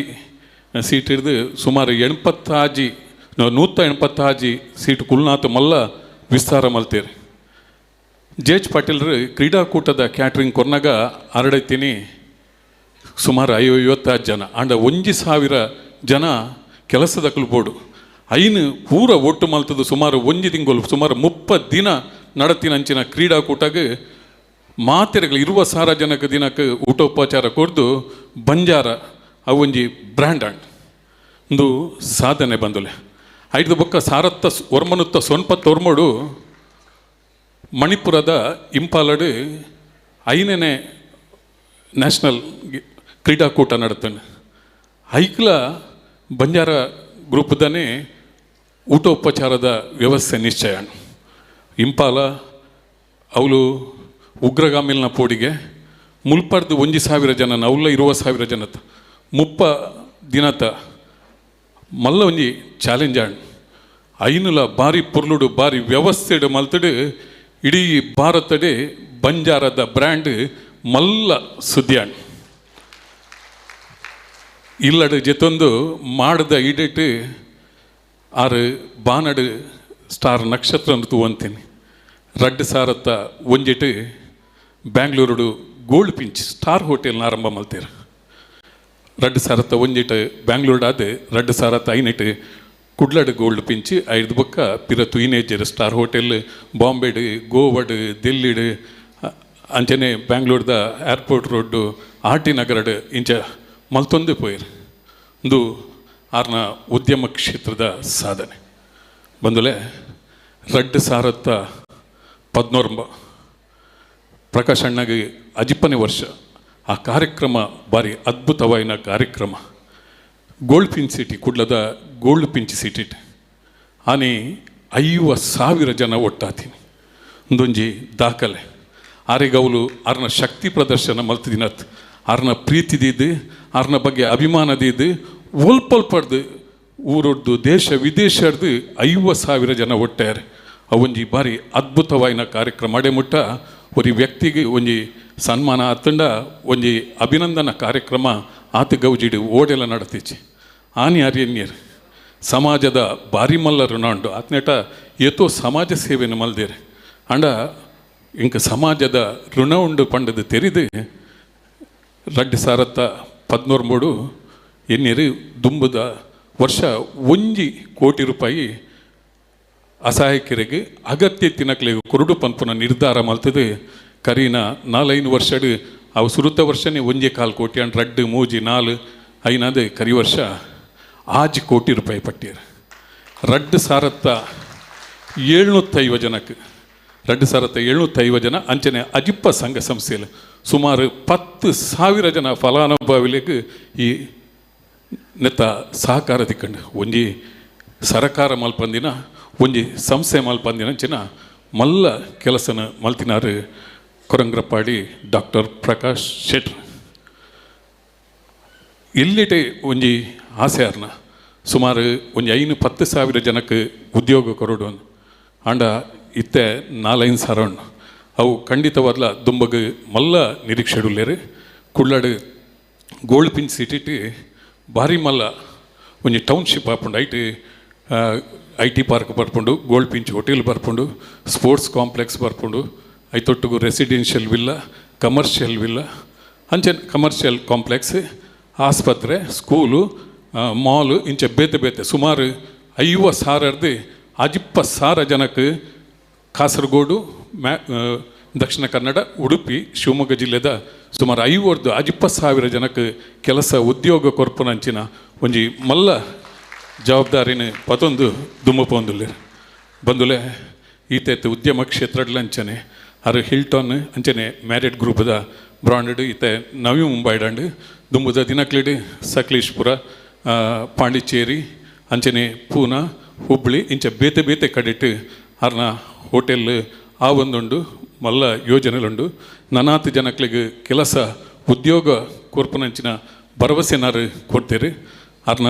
ಸೀಟ್ ಹಿಡಿದು ಸುಮಾರು 185 ಸೀಟ್ ಕುಲ್ನಾಥ ಮಲ್ಲ ವಿಸ್ತಾರ ಮಲ್ತೀರ್. ಜೆ ಎಚ್ ಪಾಟೀಲ್ರು ಕ್ರೀಡಾಕೂಟದ ಕ್ಯಾಟ್ರಿಂಗ್ ಕೊರ್ನಾಗ ಅರಡೈತೀನಿ ಸುಮಾರು 55 ಜನ ಅಂಡ 1,000 ಜನ ಕೆಲಸದ ಬೋಡು ಐನು ಪೂರ ಒಟ್ಟು ಮಲ್ತದ್ದು ಸುಮಾರು 1 ತಿಂಗಳು ಸುಮಾರು 30 ದಿನ ನಡತಿನಂಚಿನ ಕ್ರೀಡಾಕೂಟಗೆ ಮಾತೆರೆಗಳು 20,000 ಜನಕ್ಕೆ ದಿನಕ್ಕೆ ಊಟೋಪಚಾರ ಕೊಡ್ದು ಬಂಜಾರ ಅವೊಂಜಿ ಬ್ರ್ಯಾಂಡ್ ಅಂಡ್ ಒಂದು ಸಾಧನೆ ಬಂದುಲೆ. ಐದು ಬೊಕ್ಕ 1993 ಮಣಿಪುರದ ಇಂಪಾಲಡು 5ನೇ ನ್ಯಾಷನಲ್ ಕ್ರೀಡಾಕೂಟ ನಡತಾನೆ. ಐಕ್ಲ ಬಂಜಾರ ಗ್ರೂಪ್ದನೇ ಊಟೋಪಚಾರದ ವ್ಯವಸ್ಥೆ ನಿಶ್ಚಯ. ಇಂಪಾಲ ಅವಳು ಉಗ್ರಗಾಮಿಲ್ನ ಪೋಡಿಗೆ ಮುಲ್ಪರ್ದು 1,000 ಜನ ಅವಲ್ಲ 20,000 ಜನತ 30 ದಿನತ ಮಲ್ಲ ಒಂಜಿ ಚಾಲೆಂಜ್ ಆಣ್ ಐನುಲ ಬಾರಿ ಪೊರ್ಲುಡು ಬಾರಿ ವ್ಯವಸ್ಥೆಡು ಮಲ್ತಡು ಇಡೀ ಭಾರತಡೆ ಬಂಜಾರದ ಬ್ರ್ಯಾಂಡ್ ಮಲ್ಲ ಸುದ್ದಿಯಾಣ್. ಇಲ್ಲಡು ಜೊತೊಂದು ಮಾಡದ ಇಡಿಟ್ಟು ಆರು ಬಾನಡು ಸ್ಟಾರ್ ನಕ್ಷತ್ರ ತೂವಂತೀನಿ. ರಡ್ಡು ಸಾರತ್ತ ಒಂಜಿಟ್ಟು ಬ್ಯಾಂಗ್ಳೂರುಡು gold pinch star ಹೋಟೆಲ್ನ ಆರಂಭ ಮಲ್ತೀರ. ರಡ್ಡು ಸಾರತ್ತ ಒಂಜಿಟ್ಟು ಬ್ಯಾಂಗ್ಳೂರ್ಡಾದ ರಡ್ಡು ಸಾರತ್ತ ಐನೆಟ್ಟು ಕುಡ್ಲಡು ಗೋಲ್ಡ್ ಪಿಂಚ್, ಐದು ಬೊಕ್ಕ ಪಿರ ತುಯಿನೇಜರ್ ಸ್ಟಾರ್ ಹೋಟೆಲ್ ಬಾಂಬೆಡು ಗೋವಡು ದೆಲ್ಲಿಡು ಅಂಚನೆ ಬ್ಯಾಂಗ್ಳೂರ್ದ airport road R T ನಗರಡು ಇಂಚ ಮಲ್ತೊಂದೇ ಪೋಯಿರು. ಒಂದು ಆರ್ನ ಉದ್ಯಮ ಕ್ಷೇತ್ರದ ಸಾಧನೆ. ಬಂದುಲೆ ರಡ್ಡು ಸಾರತ್ತ 19 ಪ್ರಕಾಶ್ ಅಣ್ಣಗೆ ಅಜಿಪ್ಪನೇ ವರ್ಷ. ಆ ಕಾರ್ಯಕ್ರಮ ಭಾರಿ ಅದ್ಭುತವಾಯಿನ ಕಾರ್ಯಕ್ರಮ. ಗೋಲ್ಡ್ ಪಿಂಚ್ ಸಿಟಿ ಕುಡ್ಲದ gold pinch city ಆನೆ 50,000 ಜನ ಒಟ್ಟಾತೀನಿ. ಒಂದೊಂಜಿ ದಾಖಲೆ. ಆರೆಗೌಲು ಆರ್ನ ಶಕ್ತಿ ಪ್ರದರ್ಶನ ಮಲ್ತಿದಿನತ್, ಆರ್ನ ಪ್ರೀತಿದಿದ್ದು, ಆರ್ನ ಬಗ್ಗೆ ಅಭಿಮಾನದಿದ್ದು ಒಲ್ಪಲ್ಪಡ್ದು ಊರೊಡ್ದು ದೇಶ ವಿದೇಶಡ್ದು 50,000 ಜನ ಒಟ್ಟಾರೆ. ಅವೊಂಜಿ ಭಾರಿ ಅದ್ಭುತವಾಯಿನ ಕಾರ್ಯಕ್ರಮ. ಅಡೆ ಮುಟ್ಟ ಒರಿ ವ್ಯಕ್ತಿಗೆ ಒಂಜಿ ಸನ್ಮಾನ ಆತಂಡ ಒಂಜಿ ಅಭಿನಂದನ ಕಾರ್ಯಕ್ರಮ ಆತ ಗೌಜಿಡು ಓಡೆಲ್ಲ ನಡತಿಚ್ಚಿ. ಆನಿ ಅರಿಯನ್ಯರ್ ಸಮಾಜದ ಭಾರಿ ಮಲ್ಲ ಋಣ ಉಂಡು. ಆತನೇಟ ಏತೋ ಸಮಾಜ ಸೇವೆಯನ್ನು ಮಲ್ದೇರೆ. ಅಂಡ ಇಂಕ ಸಮಾಜದ ಋಣ ಉಂಡು ಪಂಡದು ತೆರಿದು ರಡ್ಡು ಸಾರತ್ತ 13 ಎನ್ನೇರು ದುಂಬುದ ವರ್ಷ 1 ಕೋಟಿ ರೂಪಾಯಿ ಅಸಹಾಯಕರಿಗೆ ಅಗತ್ಯ ತಿನ್ನಕ್ಲಿಗೆ ಕುರುಡು ಪಂಪುನ ನಿರ್ಧಾರ ಮಲ್ತದೆ. ಕರೀನ 4-5 ವರ್ಷಡು ಅವು ಸುರುತ ವರ್ಷನೇ 1.25 ಕೋಟಿ ಅಂಡ್ 2, 3, 4 ಐನಾದ ಕರಿ ವರ್ಷ 5 ಕೋಟಿ ರೂಪಾಯಿ ಪಟ್ಟಿಯರು. ರಡ್ಡು ಸಾರತ್ತ 750 ಜನಕ್ಕೆ 2750 ಜನ ಅಂಚನೆ ಅಜಿಪ್ಪ ಸಂಘ ಸಂಸ್ಥೆಯಲ್ಲಿ ಸುಮಾರು 10,000 ಜನ ಫಲಾನುಭವಿಗಳಿಗೆ ಈ ನೆತ್ತ ಸಹಕಾರ ತಿಕ್ಕಂಡು ಒಂಜಿ ಸರಕಾರ ಮಲ್ಪಂದಿನ ಒಂಜಿ ಸಂಸ್ಥೆ ಮಲ್ಪಂದಿನ ಅಂಚಿನ ಮಲ್ಲ ಕೆಲಸನ ಮಲ್ತಿನಾರು ಕೊರಂಗ್ರಪ್ಪಾಡಿ ಡಾಕ್ಟರ್ ಪ್ರಕಾಶ್ ಶೆಟ್ರ್. ಎಲ್ಲಿಟೆ ಒಂಜಿ ಆಸೆ ಆರ್ನ ಸುಮಾರು ಒಂಜಿ 5-10 ಸಾವಿರ ಜನಕ್ಕೆ ಉದ್ಯೋಗ ಕೊರಡು ಆಂಡ ಇತ್ತೆ 4-5 ಸಾವಿರ ಉಂಡು. ಅವು ಖಂಡಿತವಾದ್ಲ ದುಂಬಗ್ ಮಲ್ಲ ನಿರೀಕ್ಷೆಡುಲ್ಲೇರು. ಕುಳ್ಳಾಡು ಗೋಲ್ಡ್ ಪಿಂಚ್ ಸಿಟಿಟ್ ಭಾರಿ ಮಲ್ಲ ಒಂಜಿ ಟೌನ್ಶಿಪ್ ಆಪುಂಡು. I T park ಬರ್ಪುಂಡು, gold pinch hotel ಬರ್ಪುಂಡು, sports complex ಬರ್ಪುಂಡು, ಐತೊಟ್ಟುಗು residential villa, commercial villa, ಅಂಚೆ ಕಮರ್ಷಿಯಲ್ ಕಾಂಪ್ಲೆಕ್ಸ್, ಆಸ್ಪತ್ರೆ, ಸ್ಕೂಲು, ಮಾಲು ಇಂಚ ಬೇತೆ ಬೇತೆ ಸುಮಾರು 50,000 50,000 ಜನಕ್ಕೆ ಕಾಸರಗೋಡು, ದಕ್ಷಿಣ ಕನ್ನಡ, ಉಡುಪಿ, ಶಿವಮೊಗ್ಗ ಜಿಲ್ಲೆದ ಸುಮಾರು 50,000 ಜನಕ್ಕೆ ಕೆಲಸ ಉದ್ಯೋಗ ಕೊರ್ಪುನಂಚಿನ ಒಂಜಿ ಮಲ್ಲ ಜವಾಬ್ದಾರಿನ ಪತೊಂದು ದುಮ್ಮಪೊಂದುಲ್ಲೆರ್. ಬಂದುಲೆ ಈತೈತೆ ಉದ್ಯಮ ಕ್ಷೇತ್ರಡ್ಲಂಚನೆ ಅರು ಹಿಲ್ಟನ್ ಅಂಚನೆ ಮ್ಯಾರಿಯಟ್ ಗ್ರೂಪ್ದ ಬ್ರಾಂಡೆಡ್ ಈತೆ ನವಿ ಮುಂಬೈಡಂಡ್ ದುಂಬುದ ದಿನಕ್ಲಿಡ್ ಸಕಲೇಶ್ಪುರ, ಪಾಂಡಿಚೇರಿ ಅಂಚನೆ ಪೂನಾ, ಹುಬ್ಳಿ ಇಂಚ ಬೇತೆ ಬೇತೆ ಕಡೆಟ್ ಅರ್ನ ಹೋಟೆಲ್ ಆ ಒಂದುಂಡು ಮಲ್ಲ ಯೋಜನೆಲುಂಡು. ನನಾತ್ ಜನಕ್ಲಿಗೆ ಕೆಲಸ ಉದ್ಯೋಗ ಕೊರ್ಪುನಂಚಿನ ಭರವಸೆನಾರು ಕೊಡ್ತೇರು. ಅರ್ನ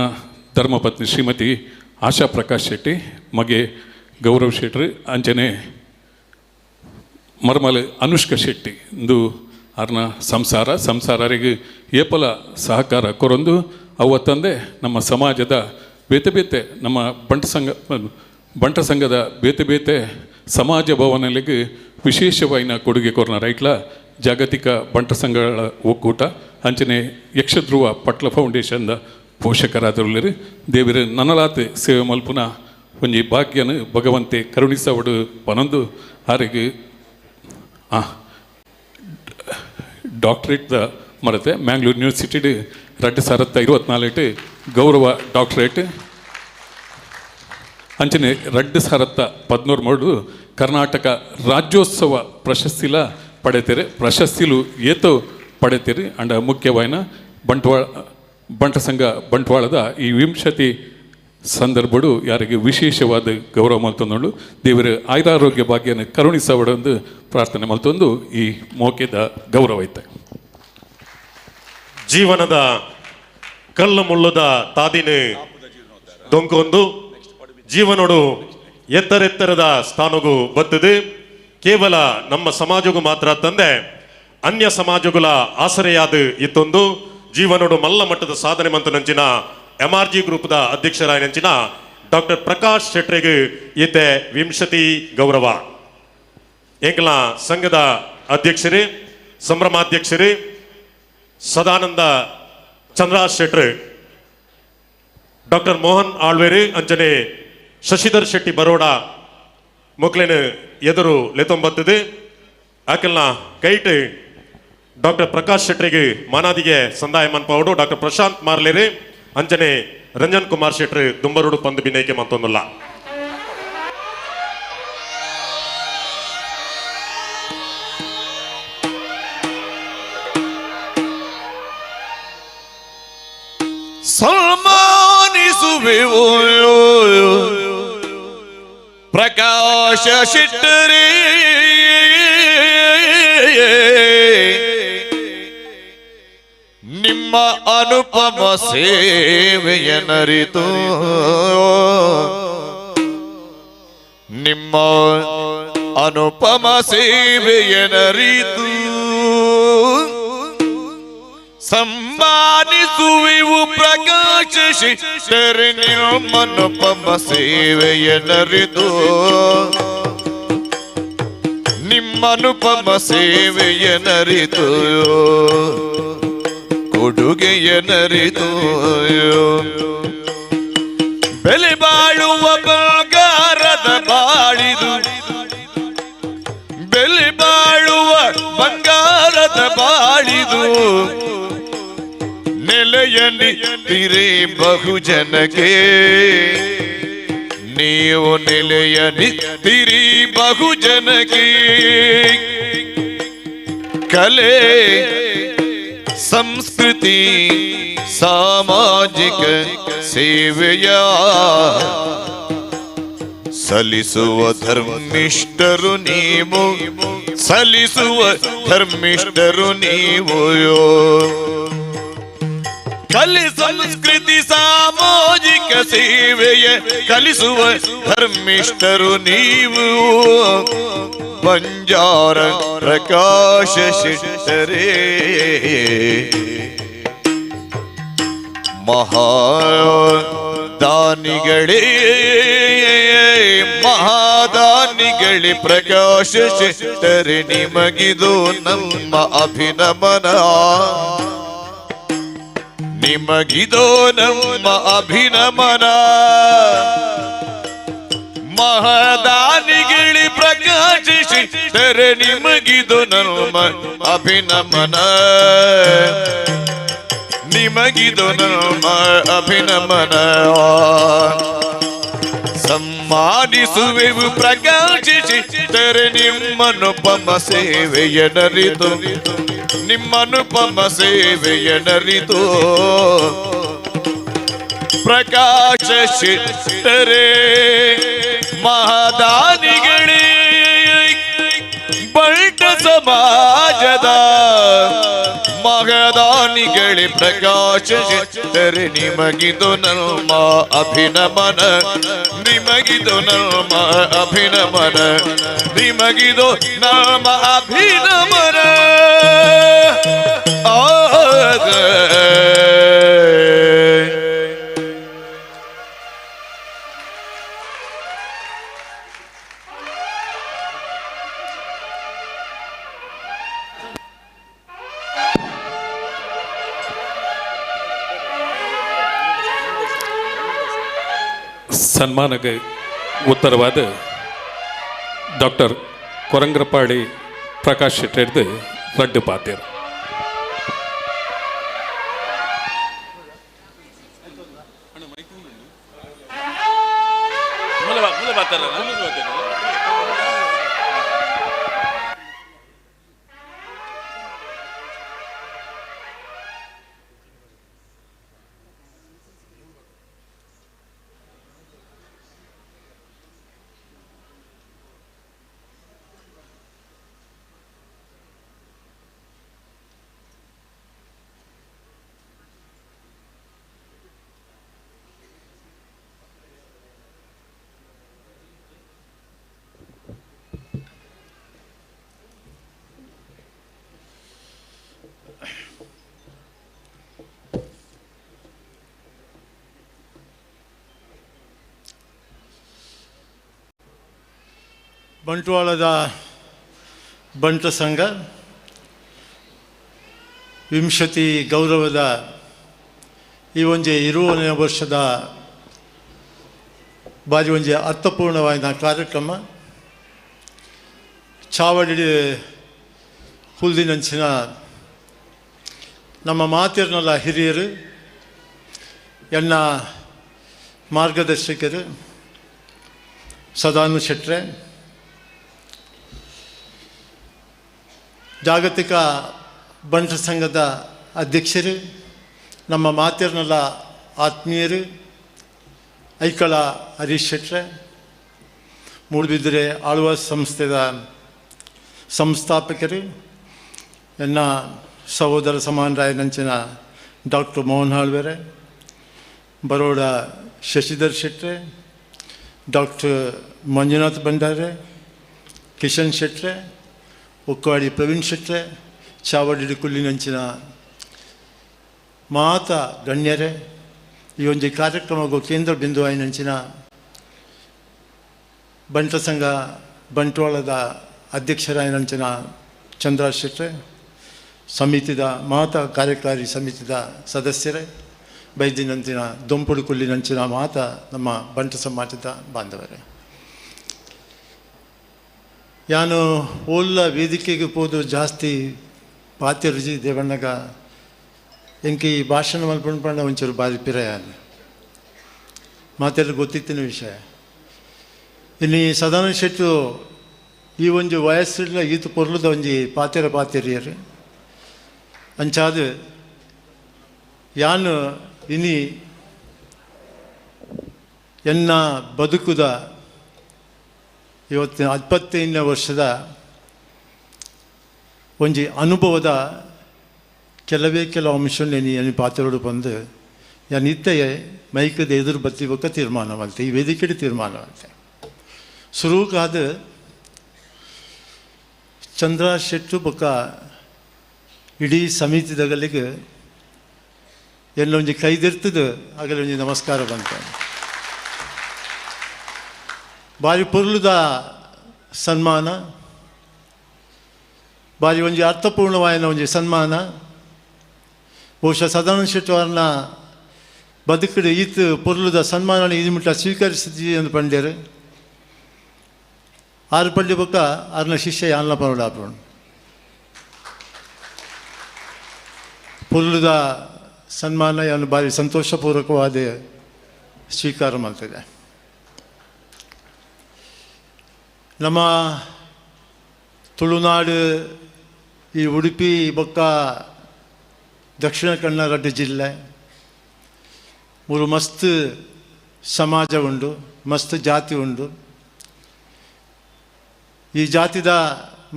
ಧರ್ಮಪತ್ನಿ ಶ್ರೀಮತಿ ಆಶಾ ಪ್ರಕಾಶ್ ಶೆಟ್ಟಿ, ಮಗೆ ಗೌರವ್ ಶೆಟ್ರು, ಅಂಚನೆ ಮರ್ಮಲ್ ಅನುಷ್ಕಾ ಶೆಟ್ಟಿ ಇಂದು ಅರ್ನ ಸಂಸಾರ ಸಂಸಾರರಿಗೆ ಏಪಲ ಸಹಕಾರ ಕೊರೊಂದು ಅವತ್ತಂದೆ ನಮ್ಮ ಸಮಾಜದ ಬೇತೆ ಬೇತೆ ನಮ್ಮ ಬಂಟ ಸಂಘದ ಬೇತೆ ಬೇತೆ ಸಮಾಜ ಭವನಗಳಿಗೆ ವಿಶೇಷವಾಯಿನ ಕೊಡುಗೆ ಕೊರ್ನ ರೈಟ್ಲ ಜಾಗತಿಕ ಬಂಟ ಸಂಘಗಳ ಒಕ್ಕೂಟ ಅಂಚನೆ ಯಕ್ಷಧ್ರುವ ಪಟ್ಲ ಫೌಂಡೇಶನ್ದ ಪೋಷಕರಾದರುಳ್ಳರು. ದೇವಿರ ನನಲಾತ್ ಸೇವೆ ಮಲ್ಪುನ ಒಂಜಿ ಭಾಗ್ಯನು ಭಗವಂತೆ ಕರುಣಿಸವಡು ಪನೊಂದು ಆರಿಗೆ ಡಾಕ್ಟ್ರೇಟ್ the ಮರತೆ ಮ್ಯಾಂಗ್ಳೂರ್ ಯೂನಿವರ್ಸಿಟಿ 2024 ಗೌರವ ಡಾಕ್ಟ್ರೇಟ್ ಅಂಚನೆ 2013 ಕರ್ನಾಟಕ ರಾಜ್ಯೋತ್ಸವ ಪ್ರಶಸ್ತಿಲ ಪಡೆತೇರೆ. ಪ್ರಶಸ್ತಿಲು ಏತೋ ಪಡೆತೇರಿ. ಅಂಡ ಮುಖ್ಯವಾಯಿನ ಬಂಟ ಸಂಘ ಬಂಟ್ವಾಳದ ಈ ವಿಂಶತಿ ಸಂದರ್ಭಡು ಯಾರಿಗೆ ವಿಶೇಷವಾದ ಗೌರವ ಮಲ್ತೊಂದು ದೇವರ ಆಯುರಾರೋಗ್ಯ ಭಾಗ್ಯನ ಕರುಣಿಸವಡೊಂದು ಪ್ರಾರ್ಥನೆ ಮಲ್ತೊಂದು ಈ ಮೋಕೆದ ಗೌರವ ಐತೆ. ಜೀವನದ ಕಲ್ಲು ಮುಳ್ಳುದ ತಾದಿನ ದೊಂಕೊಂದು ಜೀವನೋಡು ಎತ್ತರೆತ್ತರದ ಸ್ಥಾನಗೂ ಬತ್ತದೆ. ಕೇವಲ ನಮ್ಮ ಸಮಾಜಗೂ ಮಾತ್ರ ತಂದೆ ಅನ್ಯ ಸಮಾಜಗಳ ಆಸರೆಯಾದ ಇತ್ತೊಂದು ಜೀವನೋಡು ಮಲ್ಲ ಮಟ್ಟದ ಸಾಧನೆ ಮಂತನಂಚಿನ M R G ಗ್ರೂಪ್ದ ಅಧ್ಯಕ್ಷರಾಯನಂಚಿನ ಡಾಕ್ಟರ್ ಪ್ರಕಾಶ್ ಶೆಟ್ರೆಗ್ ಈತೆ ವಿಂಶತಿ ಗೌರವ. ಎಂಕಲ್ನ ಸಂಘದ ಅಧ್ಯಕ್ಷರೇ, ಸಂಭ್ರಮಾಧ್ಯಕ್ಷರೇ ಸದಾನಂದ ಚಂದ್ರಾಜ್ ಶೆಟ್ರು, ಡಾಕ್ಟರ್ ಮೋಹನ್ ಆಳ್ವೇರು ಅಂಚನೆ ಶಶಿಧರ್ ಶೆಟ್ಟಿ ಬರೋಡ ಮೊಕ್ಲೆನ ಎದುರು ಲೆತೊಂಬತ್ತದೆ. ಆಕಲ್ನ ಕೈಟ್ ಡಾಕ್ಟರ್ ಪ್ರಕಾಶ್ ಶೆಟ್ರಿಗೆ ಮಾನಾದಿಗೆ ಸಂದಾಯ ಮನ್ಪಾವಡು ಡಾಕ್ಟರ್ ಪ್ರಶಾಂತ್ ಮಾರ್ಲೇರು ಅಂಚನೆ ರಂಜನ್ ಕುಮಾರ್ ಶೆಟ್ರು ದುಂಬರುಡು ಪಂದು ಬಿನೈಕೆ ಮಂತೊಂದುಲ್ಲ. ಸನ್ಮಾನಿಸುವೆವು ಪ್ರಕಾಶ ಶೆಟ್ಟರೇ, ನಿಮ್ಮ ಅನುಪಮ ಸೇವೆಯನರಿತು, ನಿಮ್ಮ ಅನುಪಮ ಸೇವೆಯನರಿತು ಸನ್ಮಾನಿಸುವೆವು ಪ್ರಕಾಶ ಶೆಟ್ಟರೇ, ನಿಮ್ಮನುಪಮ ಸೇವೆಯನರಿತು, ನಿಮ್ಮನುಪಮ ಸೇವೆಯನರಿತು, ಕೊಡುಗೆಯನರಿತು. ಬೆಲೆ ಬಾಳುವ ಬಂಗಾರದ ಬಾಳಿದು, ಬೆಲೆ ಬಾಳುವ ಬಂಗಾರದ ಬಾಳಿದು, ನೆಲೆಯನಿತ್ತಿರೇ ಬಹುಜನಕ್ಕೆ, ನೀವು ನೆಲೆಯನಿತ್ತಿರಿ ಬಹುಜನಕ್ಕೆ. ಕಲೆ ಸಂಸ್ಕೃತಿ ಸಾಮಾಜಿಕ ಸೇವೆಯ ಸಲ್ಲಿಸುವ ಧರ್ಮಿಷ್ಠರು ನೀವು, ಸಲ್ಲಿಸುವ ಧರ್ಮಿಷ್ಠರು ನೀವು. ಕಲೆ ಸಂಸ್ಕೃತಿ ಸಾಮಾಜಿಕ ಸೇವೆಯ ಕಲಿಸುವ ಧರ್ಮಿಷ್ಠರು ನೀವು. ಬಂಜಾರ ಪ್ರಕಾಶ ಶೆಟ್ಟರೇ, ಮಹಾದಾನಿಗಳೇ, ಮಹಾದಾನಿಗಳೇ ಪ್ರಕಾಶ ಶೆಟ್ಟರೇ, ನಿಮಗಿದು ನಮ್ಮ ಅಭಿನಮನ, ನಿಮಗಿದೋ ನಮ್ಮ ಅಭಿನಮನ. ಮಹಾದಾನಿಗಳಿ ಪ್ರಕಾಶ ಶೆಟ್ಟರೇ, ನಿಮಗಿದು ನಮ್ಮ ಅಭಿನಮನ, ನಿಮಗಿದು ನಮ್ಮ ಅಭಿನಮನ. ಸನ್ಮಾನಿಸುವೆವು ಪ್ರಕಾಶ ಶೆಟ್ಟರೇ, ನಿಮ್ಮನುಪಮ ಸೇವೆಯನರಿತು, ನಿಮ್ಮನುಪಮ ಸೇವೆಯನರಿತು. ಪ್ರಕಾಶ ಶೆಟ್ಟರೇ, ಮಹಾದಾನಿಗಳೇ, ಬಂಟ ಸಮಾಜದ ಮಗದಾನಿಗಳೇ ಪ್ರಕಾಶ ಶೆಟ್ಟರೇ, ನಿಮಗಿದು ನಮ್ಮ ಅಭಿನಮನ, ನಿಮಗಿದು ನಮ್ಮ ಅಭಿನಮನ, ನಿಮಗಿದು ನಮ್ಮ ಅಭಿನಮನ. ಸನ್ಮಾನಕ್ಕೆ ಉತ್ತರವಾದ ಡಾಕ್ಟರ್ ಕೊರಂಗ್ರಪಾಡಿ ಪ್ರಕಾಶ್ ಶೆಟ್ಟಿರ್ದು ರಡ್ಡು ಪಾತ್ಯರು. ಬಂಟ್ವಾಳದ ಬಂಟ ಸಂಘ ವಿಂಶತಿ ಗೌರವದ ಈ ಒಂಜಿ 20ನೇ ವರ್ಷದ ಬಾರಿ ಒಂಜಿ ಅರ್ಥಪೂರ್ಣವಾದ ಕಾರ್ಯಕ್ರಮ ಚಾವಡಿ ಹುಲ್ದಿನಂಚಿನ ನಮ್ಮ ಮಾತಿರ್ನಲ್ಲ ಹಿರಿಯರು, ಎನ್ನ ಮಾರ್ಗದರ್ಶಕರು ಸದಾನು ಶೆಟ್ರೆ, ಜಾಗತಿಕ ಬಂಟ ಸಂಘದ ಅಧ್ಯಕ್ಷರು, ನಮ್ಮ ಮಾತಿರ್ನಲ್ಲ ಆತ್ಮೀಯರು ಐಕಳ ಹರೀಶ್ ಶೆಟ್ರೆ, ಮೂಡುಬಿದಿರೆ ಆಳ್ವ ಸಂಸ್ಥೆಯ ಸಂಸ್ಥಾಪಕರು, ನನ್ನ ಸಹೋದರ ಸಮಾನರಾಯನಂಚಿನ ಡಾಕ್ಟರ್ ಮೋಹನ್ ಹಾಳ್ವೆರೆ, ಬರೋಡ ಶಶಿಧರ್ ಶೆಟ್ರೆ, ಡಾಕ್ಟರ್ ಮಂಜುನಾಥ್ ಭಂಡಾರೆ, ಕಿಶನ್ ಶೆಟ್ರೆ, ಉಕ್ಕಾಡಿ ಪ್ರವೀಣ್ ಶೆಟ್ರೆ, ಚಾವಡಿ ಕುಲ್ಲಿನಂಚಿನ ಮಾತ ಗಣ್ಯರೇ, ಈ ಒಂದು ಕಾರ್ಯಕ್ರಮಕ್ಕೂ ಕೇಂದ್ರ ಬಿಂದು ಆಯಿನಂಚಿನ ಬಂಟ ಸಂಘ ಬಂಟ್ವಾಳದ ಅಧ್ಯಕ್ಷರಾಯಿನಂಚಿನ ಚಂದ್ರ ಶೆಟ್ರೆ, ಸಮಿತಿದ ಮಾತ ಕಾರ್ಯಕಾರಿ ಸಮಿತಿದ ಸದಸ್ಯರೇ, ಬೈದಿನಂಚಿನ ದೊಂಪುಡು ಕುಲ್ಲಿನಂಚಿನ ಮಾತ ನಮ್ಮ ಬಂಟ ಸಮಾಜದ ಬಾಂಧವರೇ, ಯಾನು ಓಲ್ಲ ವೇದಿಕೆಗೆ ಪೋದು ಜಾಸ್ತಿ ಪಾತ್ಯ ರುಜಿ ದೇವಣ್ಣಗ ಎಂಕೆ ಈ ಭಾಷಣ ಮಲ್ಪಂಡು ಪಂಡ ಒಂಚೂರು ಬಾರಿ ಪಿರಯಾನ ಮಾತೆಲ್ಲ ಗೊತ್ತಿತ್ತಿನ ವಿಷಯ. ಇನ್ನು ಈ ಸದಾನಂದ ಶೆಟ್ಟರು ಈ ಒಂಜಿ ವಯಸ್ಸಿಲ್ಲ ಈತ ಪೊರ್ಲದ ಒಂಜಿ ಪಾತೆರ ಪಾತೆರಿಯರು ಅಂಚಾದ ಯಾನು ಇನಿ ಎನ್ನ ಬದುಕುದ ಇವತ್ತಿನ 25ನೇ ವರ್ಷದ ಒಂಜಿ ಅನುಭವದ ಕೆಲವೇ ಕೆಲವು ಅಂಶ నేను ಪಾತ್ರೋಡು ಬಂದು ನಾನು ಇತ್ತೆ ಮೈಕದ ಎದುರು ಬತ್ತಿಬಕ್ಕ ತೀರ್ಮಾನ ಮಾಡ್ತೆ, ಈ ವೇದಿಕೆಡೆ ತೀರ್ಮಾನ ಮಾಡ್ತೆ. ಸುರುಕಾದ ಚಂದ್ರ ಶೆಟ್ಟು ಬೊಕ್ಕ ಇಡೀ ಸಮಿತಿದಗಲಿಗೆ ಎಲ್ಲೊಂಜಿ ಕೈದಿರ್ತದೆ ಆಗಲೊಂಜಿ ಒಂಜಿ ನಮಸ್ಕಾರ ಬಂತ. ಬಾರಿ ಪೊರ್ಲುದ ಸನ್ಮಾನ, ಬಾರಿ ಒಂಜಿ ಅರ್ಥಪೂರ್ಣವಾಯಿನ ಒಂಜಿ ಸನ್ಮಾನ. ಬಹುಶಃ ಸದಾನಂದ ಶೆಟ್ಟಿ ಅವರನ್ನ ಬದುಕಡು ಈತ ಪೊರ್ಲುದ ಸನ್ಮಾನ ಇದು ಮುಟ್ಟ ಸ್ವೀಕರಿಸಿದ್ವಿ ಎಂದು ಪಂಡ್ಯರು. ಆರು ಪಂಡಿ ಬೊಕ್ಕ ಆರ್ನ ಶಿಷ್ಯ ಯಾನ್ಲ ಪರೋಡಾಪುಣ್ ಪೊರ್ಲುದ ಸನ್ಮಾನ ಯಾನು ಭಾರಿ ಸಂತೋಷಪೂರ್ವಕವಾದ ಸ್ವೀಕಾರ ಮಾಡ್ತಿದೆ. ನಮ್ಮ ತುಳುನಾಡು ಈ ಉಡುಪಿ ಬೊಕ್ಕ ದಕ್ಷಿಣ ಕನ್ನಡ ಜಿಲ್ಲೆ ಮೂರು ಮಸ್ತ್ ಸಮಾಜ ಉಂಡು, ಮಸ್ತ್ ಜಾತಿ ಉಂಡು. ಈ ಜಾತಿದ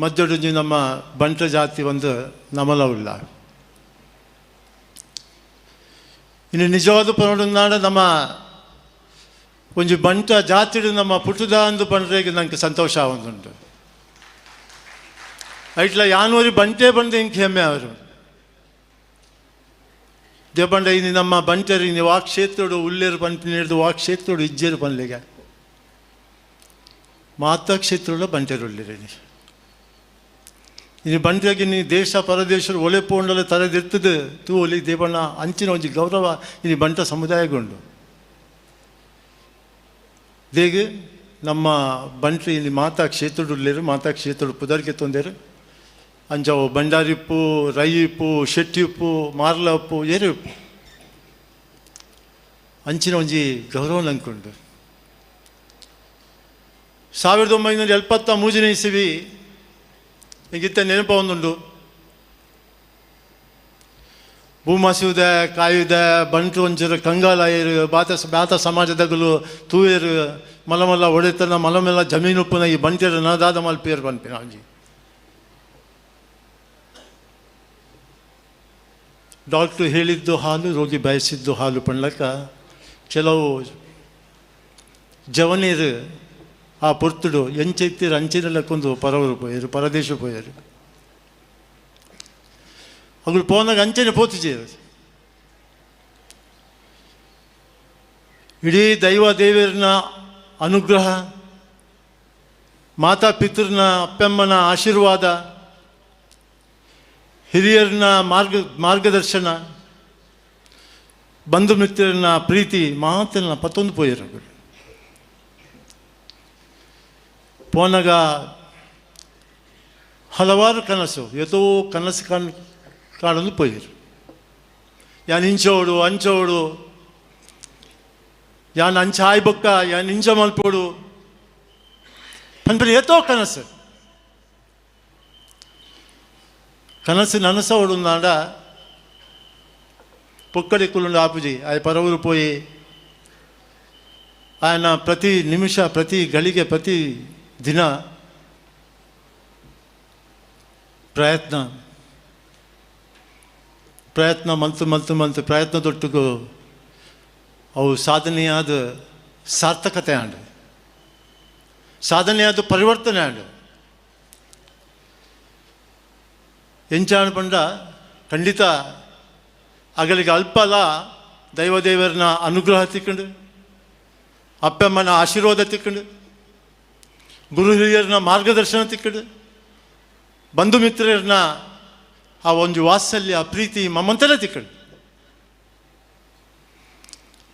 ಮಧ್ಯಡುಂಜಿ ನಮ್ಮ ಬಂಟ ಜಾತಿ ಒಂದು ನಮಲವುಲ್ಲ. ಇನ್ನು ನಿಜವಾದ ಪನೋಡುನಾಡ ನಮ್ಮ ಒಂಜಿ ಬಂಟ ಜಾತಿಡು ನಮ್ಮ ಪುಟ್ಟದ ಅಂದು ಪಂಡ್ರೆ ನಂಗೆ ಸಂತೋಷ ಆವೊಂದುಂಟು. ಐಟ್ಲ ಯಾನೂರಿ ಬಂಟೆ ಬಂದು ಇಂಕೆ ಹೆಮ್ಮೆ ಅವರು ದೇಪಂಡ ಇನ್ನು ನಮ್ಮ ಬಂಟರು ಇನ್ನು ವಾ ಕ್ಷೇತ್ರಡು ಉಲ್ಲೇರು ಪಂಪಿನ ವಾ ಕ್ಷೇತ್ರಡು ಇಜ್ಜೇರು ಪನ್ಲಿಗೆ ಮಾತಾ ಕ್ಷೇತ್ರಡ ಬಂಟರು ಉಳ್ಳೇರಿ. ಇನ್ನು ಬಂಟೆಗೆ ನೀ ದೇಶ ಪರದೇಶರು ಒಲೆ ಪೋಂಡಲ ತಲೆದಿರ್ತದೆ ತೂ ಒಲಿ ದೇವಣ್ಣ ಅಂಚಿನ ಒಂಜಿ ಗೌರವ ಇನ್ನು ಬಂಟ ಸಮುದಾಯಗೊಂಡು ದೇಗೆ ನಮ್ಮ ಬಂಟ್ರಿ ಇಲ್ಲಿ ಮಾತಾ ಕ್ಷೇತ್ರಡು ಉಳ್ಳೇರು, ಮಾತಾ ಕ್ಷೇತ್ರಡು ಪುದರ್ಗೆ ತೊಂದೇರು. ಅಂಜಾವು ಬಂಡಾರಿಪ್ಪು, ರೈಯಿಪ್ಪು, ಶೆಟ್ಟಿಪ್ಪು, ಮಾರ್ಲಪ್ಪು, ಏರಿಪ್ಪು ಅಂಚಿನ ಒಂಜಿ ಗೌರವ ನಂಕೊಂಡು. 1973ನೇ ಇಸವಿ ಇಂಗಿತ್ತ ನೆನಪ ಒಂದುಂಡು. ಭೂಮಾಸಿಯುದ ಕಾಯುದ ಬಂಟು ಒಂಚೂರು ಕಂಗಾಲಾಯರು ಬಾತ ಬಾತ ಸಮಾಜದಗಲು ತೂಯರು ಮಲಮಲ್ಲ ಒಡೆತನ ಮಲಮೆಲ್ಲ ಜಮೀನುಪ್ಪನ ಈ ಬಂಟೆರು ನದಾದ ಮಲ್ಪೇರು ಪನ್ಪಿನ ಒಂಜಿ ಡಾಕ್ಟ್ರು ಹೇಳಿದ್ದು ಹಾಲು, ರೋಗಿ ಬಯಸಿದ್ದು ಹಾಲು ಪಣ್ಲಕ್ಕ ಕೆಲವು ಜವನೀರು ಆ ಪೊರ್ತುಡು ಎಂಚೆತ್ತಿರು ಅಂಚಿನಲ್ಲಕ್ಕೊಂದು ಪರವರು ಪೋಯರು, ಪರದೇಶ ಪೋಯರು. ಅಗಳು ಪೋನಾಗ ಅಂಚನೆ ಪೋತಿಜೇರು. ಇಡೀ ದೈವ ದೇವರನ್ನ ಅನುಗ್ರಹ ಮಾತಾ ಪಿತೃನ ಅಪ್ಪಮ್ಮನ ಆಶೀರ್ವಾದ, ಹಿರಿಯರನ್ನ ಮಾರ್ಗದರ್ಶನ, ಬಂಧು ಮಿತ್ರರನ್ನ ಪ್ರೀತಿ ಮಾತನ್ನ ಪತ್ತೊಂದು ಪೋಯಿರು. ಪೋನಗ ಹಲವಾರು ಕನಸು, ಎತೋ ಕನಸು ಕಾಣಲು ಪೋಯಿರು. ಯಾನ್ ಇಂಚೋಡು ಅಂಚೋಡು, ಯಾನ್ ಅಂಚ ಆಯ್ಬೊಕ್ಕ, ಯಾನ್ ಇಂಚ ಮಲ್ಪೋಡು ಪನ್ಪಿ ಏತೋ ಕನಸು. ಕನಸು ನನಸೋಡು ನಾಡ ಪೊಕ್ಕಡೆ ಕುಲ್ಲುಂಡು ಆಪುಜಿ. ಆಯ ಪರವೂರು ಪೋಯಿ ఆయన ಪ್ರತಿ ನಿಮಿಷ, ಪ್ರತಿ ಗಳಿಗೆ, ಪ್ರತಿ ದಿನ ಪ್ರಯತ್ನ ಪ್ರಯತ್ನ ಮಂತು ಮಂತು ಮಂತು ಪ್ರಯತ್ನದೊಟ್ಟಿಗೂ ಅವು ಸಾಧನೆಯಾದ ಸಾರ್ಥಕತೆ ಆಂಡ್, ಸಾಧನೆಯಾದ ಪರಿವರ್ತನೆ ಆಂಡ್. ಎಂಚಾಣ ಪಂಡ ಖಂಡಿತ ಅಗಲಿಗೆ ಅಲ್ಪಲ ದೈವದೇವರನ್ನ ಅನುಗ್ರಹ ತಿಕ್ಕೊಂಡು, ಅಪ್ಪಮ್ಮನ ಆಶೀರ್ವಾದ ತಿಕ್ಕೊಂಡು, ಗುರು ಹಿರಿಯರನ್ನ ಮಾರ್ಗದರ್ಶನ ತಿಕ್ಕೊಂಡು, ಬಂಧು ಮಿತ್ರರನ್ನ ಆ ಒಂದು ವಾತ್ಸಲ್ಯ ಪ್ರೀತಿ ಮಮ್ಮಂತೆಲ್ಲ ತಿಕ್ಕೊಂಡು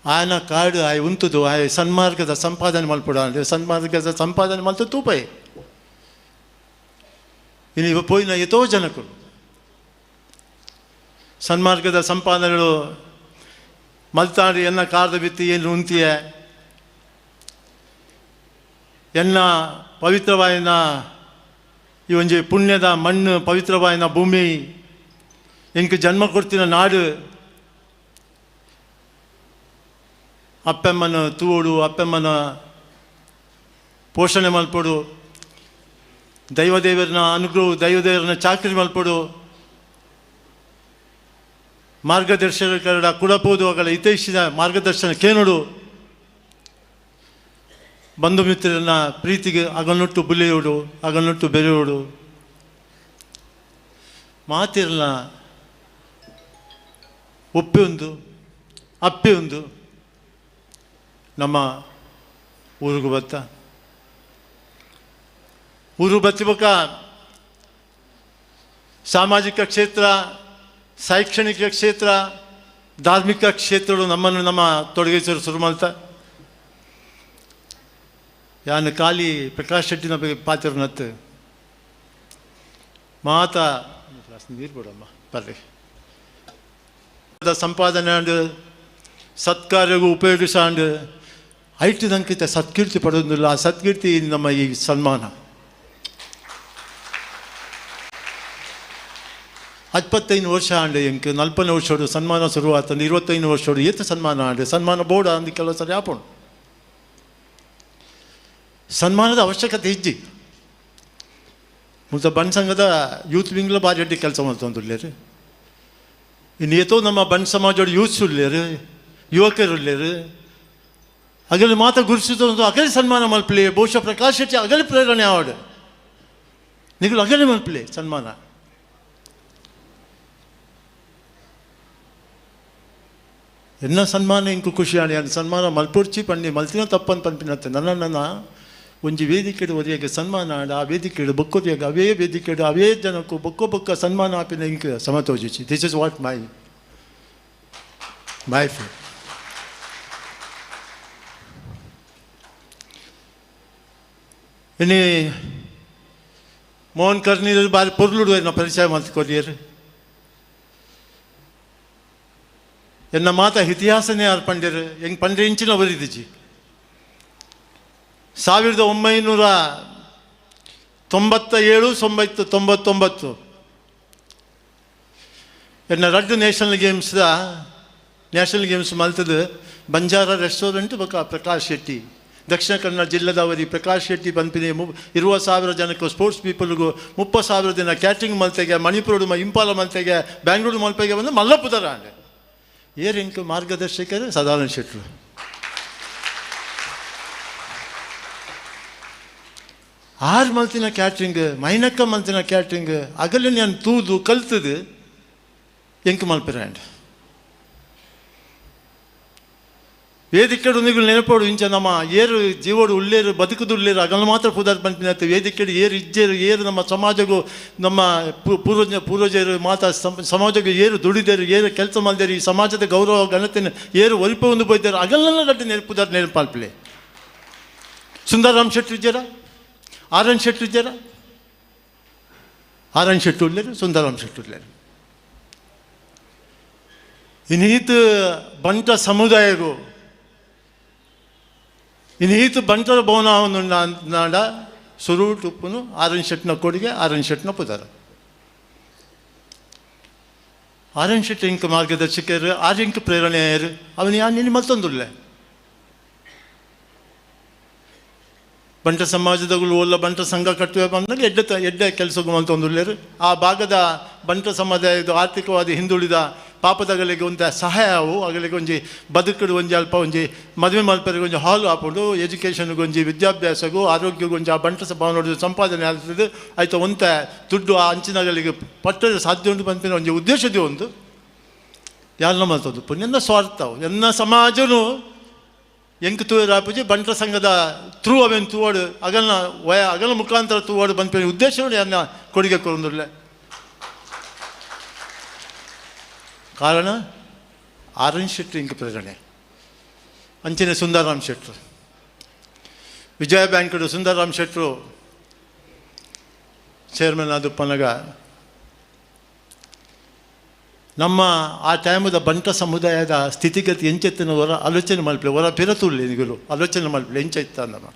ಆಯನ ಕಾಡು ಆಯ್ ಉಂತುದು ಆಯ್ ಸನ್ಮಾರ್ಗದ ಸಂಪಾದನೆ ಮಲ್ಪಡ ಅಂದರೆ ಸನ್ಮಾರ್ಗದ ಸಂಪಾದನೆ ಮಲ್ತು ತೂಪೈ. ಇನ್ನು ಪೋಯಿನ ಎತೋ ಜನಕರು ಸನ್ಮಾರ್ಗದ ಸಂಪಾದನೆಗಳು ಮಲ್ತಾಡಿ ಎನ್ನ ಕಾರದ ಬಿತ್ತಿ ಏನು ಉಂತಿಯೇ, ಎನ್ನ ಪವಿತ್ರವಾಯಿನ ಈ ಒಂಜಿ ಪುಣ್ಯದ ಮಣ್ಣು, ಪವಿತ್ರವಾಯಿನ ಭೂಮಿ, ಎಂಕ್ ಜನ್ಮ ಕೊಡ್ತಿನ ನಾಡು, ಅಪ್ಪಮ್ಮನ ತೂಡು, ಅಪ್ಪಮ್ಮನ ಪೋಷಣೆ ಮಲ್ಪೊಡು, ದೈವದೇವರನ್ನ ಅನುಗ್ರಹ, ದೈವದೇವರನ್ನ ಚಾಕರಿ ಮಲ್ಪೊಡು, ಮಾರ್ಗದರ್ಶಕರ ಕುಡಪೋದು ಅಗಳ ಹಿತೈಷಿದ ಮಾರ್ಗದರ್ಶನ ಕೇನೋಡು, ಬಂಧು ಮಿತ್ರರನ್ನ ಪ್ರೀತಿಗೆ ಅಗಲೊಟ್ಟು ಬುಲಿಯೋಡು, ಅಗಲೊಟ್ಟು ಬೆರೆಯೋಡು, ಮಾತಿರನ್ನ ಒಪ್ಪಿ ಒಂದು ಅಪ್ಪಿ ಒಂದು ನಮ್ಮ ಊರಿಗೂ ಬತ್ತ. ಊರು ಬತ್ತಿಬಕ ಸಾಮಾಜಿಕ ಕ್ಷೇತ್ರ, ಶೈಕ್ಷಣಿಕ ಕ್ಷೇತ್ರ, ಧಾರ್ಮಿಕ ಕ್ಷೇತ್ರಗಳು ನಮ್ಮನ್ನು ನಮ್ಮ ತೊಡಗಿಸಲು ಶುರು ಮಾಡ್ತಾ. ಯಾನು ಖಾಲಿ ಪ್ರಕಾಶ್ ಶೆಟ್ಟಿನ ಬಗ್ಗೆ ಪಾತ್ರನತ್ತು ಮಾತಾ ನೀರು ಬಿಡಮ್ಮ ಬರ್ರಿ. ಸಂಪಾದನೆ ಅಂಡ್ ಸತ್ಕಾರ್ಯಗೂ ಉಪಯೋಗಿಸಾಂಡ್ ಐಟಿದಂಕಿತ ಸತ್ಕೀರ್ತಿ ಪಡೆದಿಲ್ಲ. ಆ ಸತ್ಕೀರ್ತಿ ನಮ್ಮ ಈ ಸನ್ಮಾನ. 25 ವರ್ಷ ಆಂಡೆ ಎಂಕ್ 40 ವರ್ಷೋಡು ಸನ್ಮಾನ ಶುರುವಾತಂದು 25 ವರ್ಷೋಡು ಏತ ಸನ್ಮಾನ ಆಂಡೆ ಸನ್ಮಾನ ಬೋರ್ಡ್ ಅಂದು ಕೆಲವು ಸರಿ ಆಪೋಣ. ಸನ್ಮಾನದ ಅವಶ್ಯಕತೆ ಇಜ್ಜಿ. ಮುಲ್ತ ಬನ್ ಸಂಘದ ಯೂತ್ ವಿಂಗ್ಲ ಭಾರಿ ಅಡ್ಡಿ ಕೆಲಸ ಮಾಡ್ತೊಂದುಲ್ಲೇರು. ಇನ್ನು ಏತೋ ನಮ್ಮ ಬನ್ ಸಮಾಜೋಡು ಯೂತ್ಸ್ ಉಲ್ಲೇರು, ಯುವಕರುಲ್ಲೇರು, ಅಗಲಿ ಮಾತ್ರ ಗುರುಸಿದ ಅಗಲಿ ಸನ್ಮಾನ ಮಲ್ಪಲಿ. ಬಹುಶಃ ಪ್ರಕಾಶ್ ಶೆಟ್ಟಿ ಅಗಲಿ ಪ್ರೇರಣೆ ಆವಡು ನಿಗಲು ಅಗಲಿ ಮಲ್ಪಲಿ ಸನ್ಮಾನ. ಎನ್ನ ಸನ್ಮಾನ ಇಂಕು ಖುಷಿ ಆಣಿ ಸನ್ಮಾನ ಮಲ್ಪುರ್ಚಿ ಪಣ್ಣಿ ಮಲ್ತಿನ ತಪ್ಪನ್ ಪನ್ಪಿನತ್ತೆ ನನ್ನ ನನ್ನ ಒಂಜಿ ವೇದಿಕೆಡು ಒರಿಯಾಗ ಸನ್ಮಾನ ಆಡ ಆ ವೇದಿಕೆಡು ಬೊಕ್ಕೊರಿಯಾಗ ಅವೇ ವೇದಿಕೆಡು ಅವೇ ಜನಕ್ಕೂ ಬೊಕ್ಕೊ ಬೊಕ್ಕ ಸನ್ಮಾನ ಆಪಿನ ink ಸಮತೋಜಿಚಿ. This is what my my feel. ಇನ್ನು ಮೋಹನ್ ಕರ್ನೀರು ಬಾರಿ ಪೊರ್ಲುಡು ಎನ್ನ ಪರಿಚಯ ಮಲ್ತ್ಕೊರಿಯರು. ಎನ್ನ ಮಾತ ಇತಿಹಾಸನೇ ಯಾರು ಪಂಡ್ಯರು ಹೆಂಗೆ ಪಂಡ್ರೆ ಇಂಚಿನ ಬರೀದಿಜಿ. 1997 99 ಎನ್ನ ರಡ್ಡು ನ್ಯಾಷನಲ್ ಗೇಮ್ಸ್ದ ನ್ಯಾಷನಲ್ ಗೇಮ್ಸ್ ಮಲ್ತದು ಬಂಜಾರ ರೆಸ್ಟೋರೆಂಟ್ ಬೊಕ್ಕ ಪ್ರಕಾಶ್ ಶೆಟ್ಟಿ, ದಕ್ಷಿಣ ಕನ್ನಡ ಜಿಲ್ಲೆದವರಿ ಪ್ರಕಾಶ್ ಶೆಟ್ಟಿ ಪನ್ಪಿನಿ 20,000 ಜನಕ್ಕೆ ಸ್ಪೋರ್ಟ್ಸ್ ಪೀಪಲ್ಗೂ 30,000 ದಿನ ಕ್ಯಾಟ್ರಿಂಗ್ ಮಲ್ತೆಗೆ, ಮಣಿಪುರ ಇಂಪಾಲ ಮಲ್ತೆಗೆ, ಬ್ಯಾಂಗ್ಳೂರು ಮಲ್ಪೆಗೆ ಬಂದು ಮಲ್ಲಪುದರ ಅಂಡೆ ಏರಿಂಕು ಮಾರ್ಗದರ್ಶಕರು ಸದಾನಂದ ಶೆಟ್ಟರು. 6 ಮಲ್ತಿನ ಕ್ಯಾಟ್ರಿಂಗ್, ಮೈನಕ್ಕ ಮಲ್ತಿನ ಕ್ಯಾಟ್ರಿಂಗ್ ಅಗಲ ನಾನು ತೂದು ಕಲ್ತದು ಎಂಕ್ ಮಲ್ಪಿರಾಂಡ್. ವೇದಿಕೆಡು ನಿಗುಲು ನೆನಪೋಡು ಇಂಚ ನಮ್ಮ ಏರು ಜೀವೋಡು ಉಳ್ಳೇರು ಬದುಕುದುಳ್ಳೇರು ಅಗಲ ಮಾತ್ರ ಪುದರ್ ಪನ್ಪಿನತ್ತೆ ವೇದಿಕೆಡು ಏರು ಇಜ್ಜೇರು ಏರು ನಮ್ಮ ಸಮಾಜಗೂ ನಮ್ಮ ಪೂರ್ವಜರು ಮಾತ ಸಮಾಜಗೂ ಏರು ದುಡಿದೇರು ಏರು ಕೆಲಸ ಮಾಡಿದೇರು ಈ ಸಮಾಜದ ಗೌರವ ಘನತೆಯನ್ನು ಏರು ಒಲಿಪೊಂದು ಪೋಯ್ತಾರೆ ಅಗಲನ್ನ ರಡ್ಡು ನೆನಪುದಾರ್ ನೆನಪಾಲ್ಪಲೆ. ಸುಂದರರಾಮ್ ಶೆಟ್ಟಿ ಇಜ್ಜೇರ, ಆರ್ ಎನ್ ಶೆಟ್ಟಿ ಇಜ್ಜೇರ, ಆರ್ ಎನ್ ಶೆಟ್ಟಿ ಉಳ್ಳೇರು, ಸುಂದರರಾಮ್ ಶೆಟ್ಟಿ ಉಳ್ಳೇರು. ಇನ್ನೀತ ಬಂಟ ಸಮುದಾಯಗೂ ಇನ್ನೀತ ಬಂಟರ ಭವನ ನಾಡ ಸುರು ಟುಪ್ಪುನು ಆರ್ ಎನ್ ಶೆಟ್ಟಿನ ಕೊಡುಗೆ, ಆರ್ ಎನ್ ಶೆಟ್ಟಿನ ಪುದರ. ಆರ್ ಎನ್ ಶೆಟ್ಟಿ ಇಂಕ್ ಮಾರ್ಗದರ್ಶಕರು, ಆರ್ ಇಂಕ್ ಪ್ರೇರಣೆಯರು ಅವನು ಯಾನ್ ನಿನ್ನ ಮತ್ತೊಂದುಲ್ಲೆ. ಬಂಟ ಸಮಾಜದಗಳು ಒಲ್ಲ ಬಂಟ ಸಂಘ ಕಟ್ಟುವೆ ಬಂದಾಗ ಎಡ್ಡೆ ಕೆಲಸಕ್ಕೂ ಮಲ್ತೊಂದುಲ್ಲೇರು. ಆ ಭಾಗದ ಬಂಟ ಸಮುದಾಯದ ಆರ್ಥಿಕವಾದ ಹಿಂದುಳಿದ ಪಾಪದಗಳಿಗೆ ಒಂದು ಸಹಾಯವು ಅಗಲಿಗೆ ಒಂಜಿ ಬದುಕಡು ಒಂಜಿ ಅಲ್ಪ ಒಂಜಿ ಮದುವೆ ಮಲ್ಪರಿಗೆ ಒಂಜಿ ಹಾಲು ಹಾಕೊಂಡು ಎಜುಕೇಷನ್ಗೆ ಒಂಜಿ ವಿದ್ಯಾಭ್ಯಾಸಗೂ ಆರೋಗ್ಯಗೂ ಒಂಜಿ ಆ ಬಂಟ ಭವನ ಸಂಪಾದನೆ ಆಗ್ತದೆ ಆಯ್ತು ಒಂತ ದುಡ್ಡು ಆ ಅಂಚಿನಗಳಿಗೆ ಪಟ್ಟರೆ ಸಾಧ್ಯ ಉಂಟು ಬಂಪಿನ ಒಂಜಿ ಉದ್ದೇಶದ ಒಂದು ಯಾರನ್ನ ಮಲ್ತದ್ದು ಪುಣ್ಯನ ಸ್ವಾರ್ಥವು ಎನ್ನ ಸಮಾಜನು ಎಂಕ್ ತೂರಾಪುಜಿ ಬಂಟರ ಸಂಘದ ತ್ರೂ ಅವೇನು ತೂವಾಡು ಅಗಲ್ನ ವಯ ಅಗಲ ಮುಖಾಂತರ ತೂವಾಡು ಬಂಪಿನ ಉದ್ದೇಶವನ್ನು ಯಾರನ್ನ ಕೊಡುಗೆ ಕೊಡೊಂದಿಲ್ಲ. ಕಾರಣ ಆರ್ ಎನ್ ಶೆಟ್ಟಿ ಇಂಕ್ ಪ್ರೇರಣೆ. ಅಂಚಿನ ಸುಂದರರಾಮ್ ಶೆಟ್ಟರು ವಿಜಯ ಬ್ಯಾಂಕ್ಡು ಸುಂದರರಾಮ್ ಶೆಟ್ಟರು ಚೇರ್ಮನ್ ಆದಪ್ಪನಗ ನಮ್ಮ ಆ ಟೈಮದ ಬಂಟ ಸಮುದಾಯದ ಸ್ಥಿತಿಗತಿ ಎಂಚೆತ್ತಿನ ಹೊರ ಆಲೋಚನೆ ಮಲ್ಪಲೆ ಹೊರ ಪಿರತುಳ್ಳಿ ನಿಗಲು ಆಲೋಚನೆ ಮಲ್ಪಲೆ ಎಂಚೆತ್ತ ನಮ್ಮ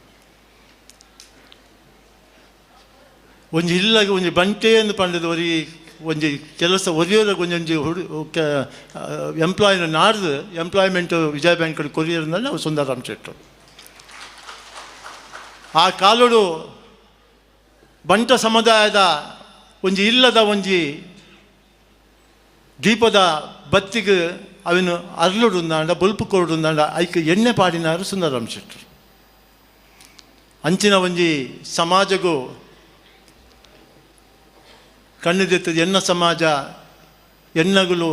ಒಂಜಿ ಇಲ್ಲಾಗ ಒಂಜಿ ಬಂಟೆಯನ್ನು ಪಂಡದ ಒರಿ ಒಂಜಿ ಕೆಲಸ ಒರಿಯೋರಾಗ ಒಂಜೊಂಜಿ ಹುಡು ಎಂಪ್ಲಾಯ್ನ ನಾಡ್ದು ಎಂಪ್ಲಾಯ್ಮೆಂಟ್ ವಿಜಯ ಬ್ಯಾಂಕ್ ಕೊರಿಯರ್ನಲ್ಲಿ ನಾವು ಸುಂದರರಾಮ್ ಶೆಟ್ಟರು. ಆ ಕಾಲೋಡು ಬಂಟ ಸಮುದಾಯದ ಒಂಜಿ ಇಲ್ಲದ ಒಂಜಿ ದೀಪದ ಬತ್ತಿಗೆ ಅವನು ಅರ್ಲುಡುಂದಾಂಡ ಬೊಲ್ಪು ಕೊಡುಂದಾಂಡ ಐಕ್ ಎಣ್ಣೆ ಪಾಡಿನಾರು ಸುಂದರರಾಮ್ ಶೆಟ್ಟರು. ಅಂಚಿನ ಒಂಜಿ ಸಮಾಜಗೂ ಕಣ್ಣುದೆತ್ತದ ಎನ್ನ ಸಮಾಜ ಎನ್ನಗಳು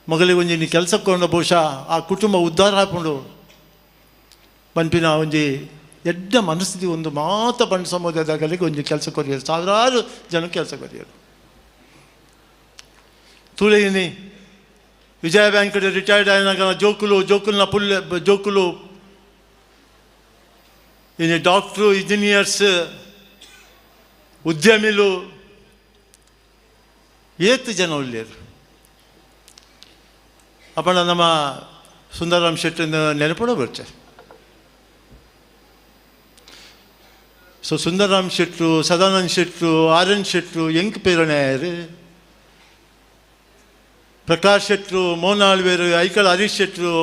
ಮಗಳಿಗೆ ಒಂಜಿ ಕೆಲಸಕ್ಕೊಂಡ ಬಹುಶಃ ಆ ಕುಟುಂಬ ಉದ್ಧಾರ ಹಾಕೊಂಡು ಪನ್ಪಿನ ಒಂಜಿ ಎಡ್ಡ ಮನಸ್ಥಿತಿ ಒಂದು ಮಾತ ಬಂಡ ಸಮುದಾಯದಾಗಲಿಗೆ ಒಂಜಿ ಕೆಲಸ ಕೊರಿಯರು ಸಾವಿರಾರು ಜನ ಕೆಲಸ ಕೊರಿಯರು. ತುಳಿನಿ ವಿಜಯ ಬ್ಯಾಂಕ್ ರಿಟೈರ್ಡ್ ಆಯ್ನಾಗ ಜೋಕುಲು ಜೋಕುಲ್ನ ಪುಲ್ಲೆ ಜೋಕುಲು ಇನ್ನು ಡಾಕ್ಟ್ರು ಇಂಜಿನಿಯರ್ಸ್ ಉದ್ಯಮಿಲು ಏತ್ ಜನ ಉಳ್ಳೇರು. ಅಪ್ಪಣ ನಮ್ಮ ಸುಂದರರಾಮ್ ಶೆಟ್ಟಿನ ನೆನಪುಡ ಬರ್ಚೆ. ಸೊ ಸುಂದರರಾಮ್ ಶೆಟ್ಟರು, ಸದಾನಂದ ಶೆಟ್ಟರು, ಆರ್ ಎನ್ ಶೆಟ್ಟರು ಎಂಕ್ ಪ್ರೇರಣೆ ಪ್ರಕಾಶ್ ಶೆಟ್ಟರು, ಮೋಹನ್ ಆಳ್ವೇರು, ಐಕಳ ಹರೀಶ್ ಶೆಟ್ಟರು,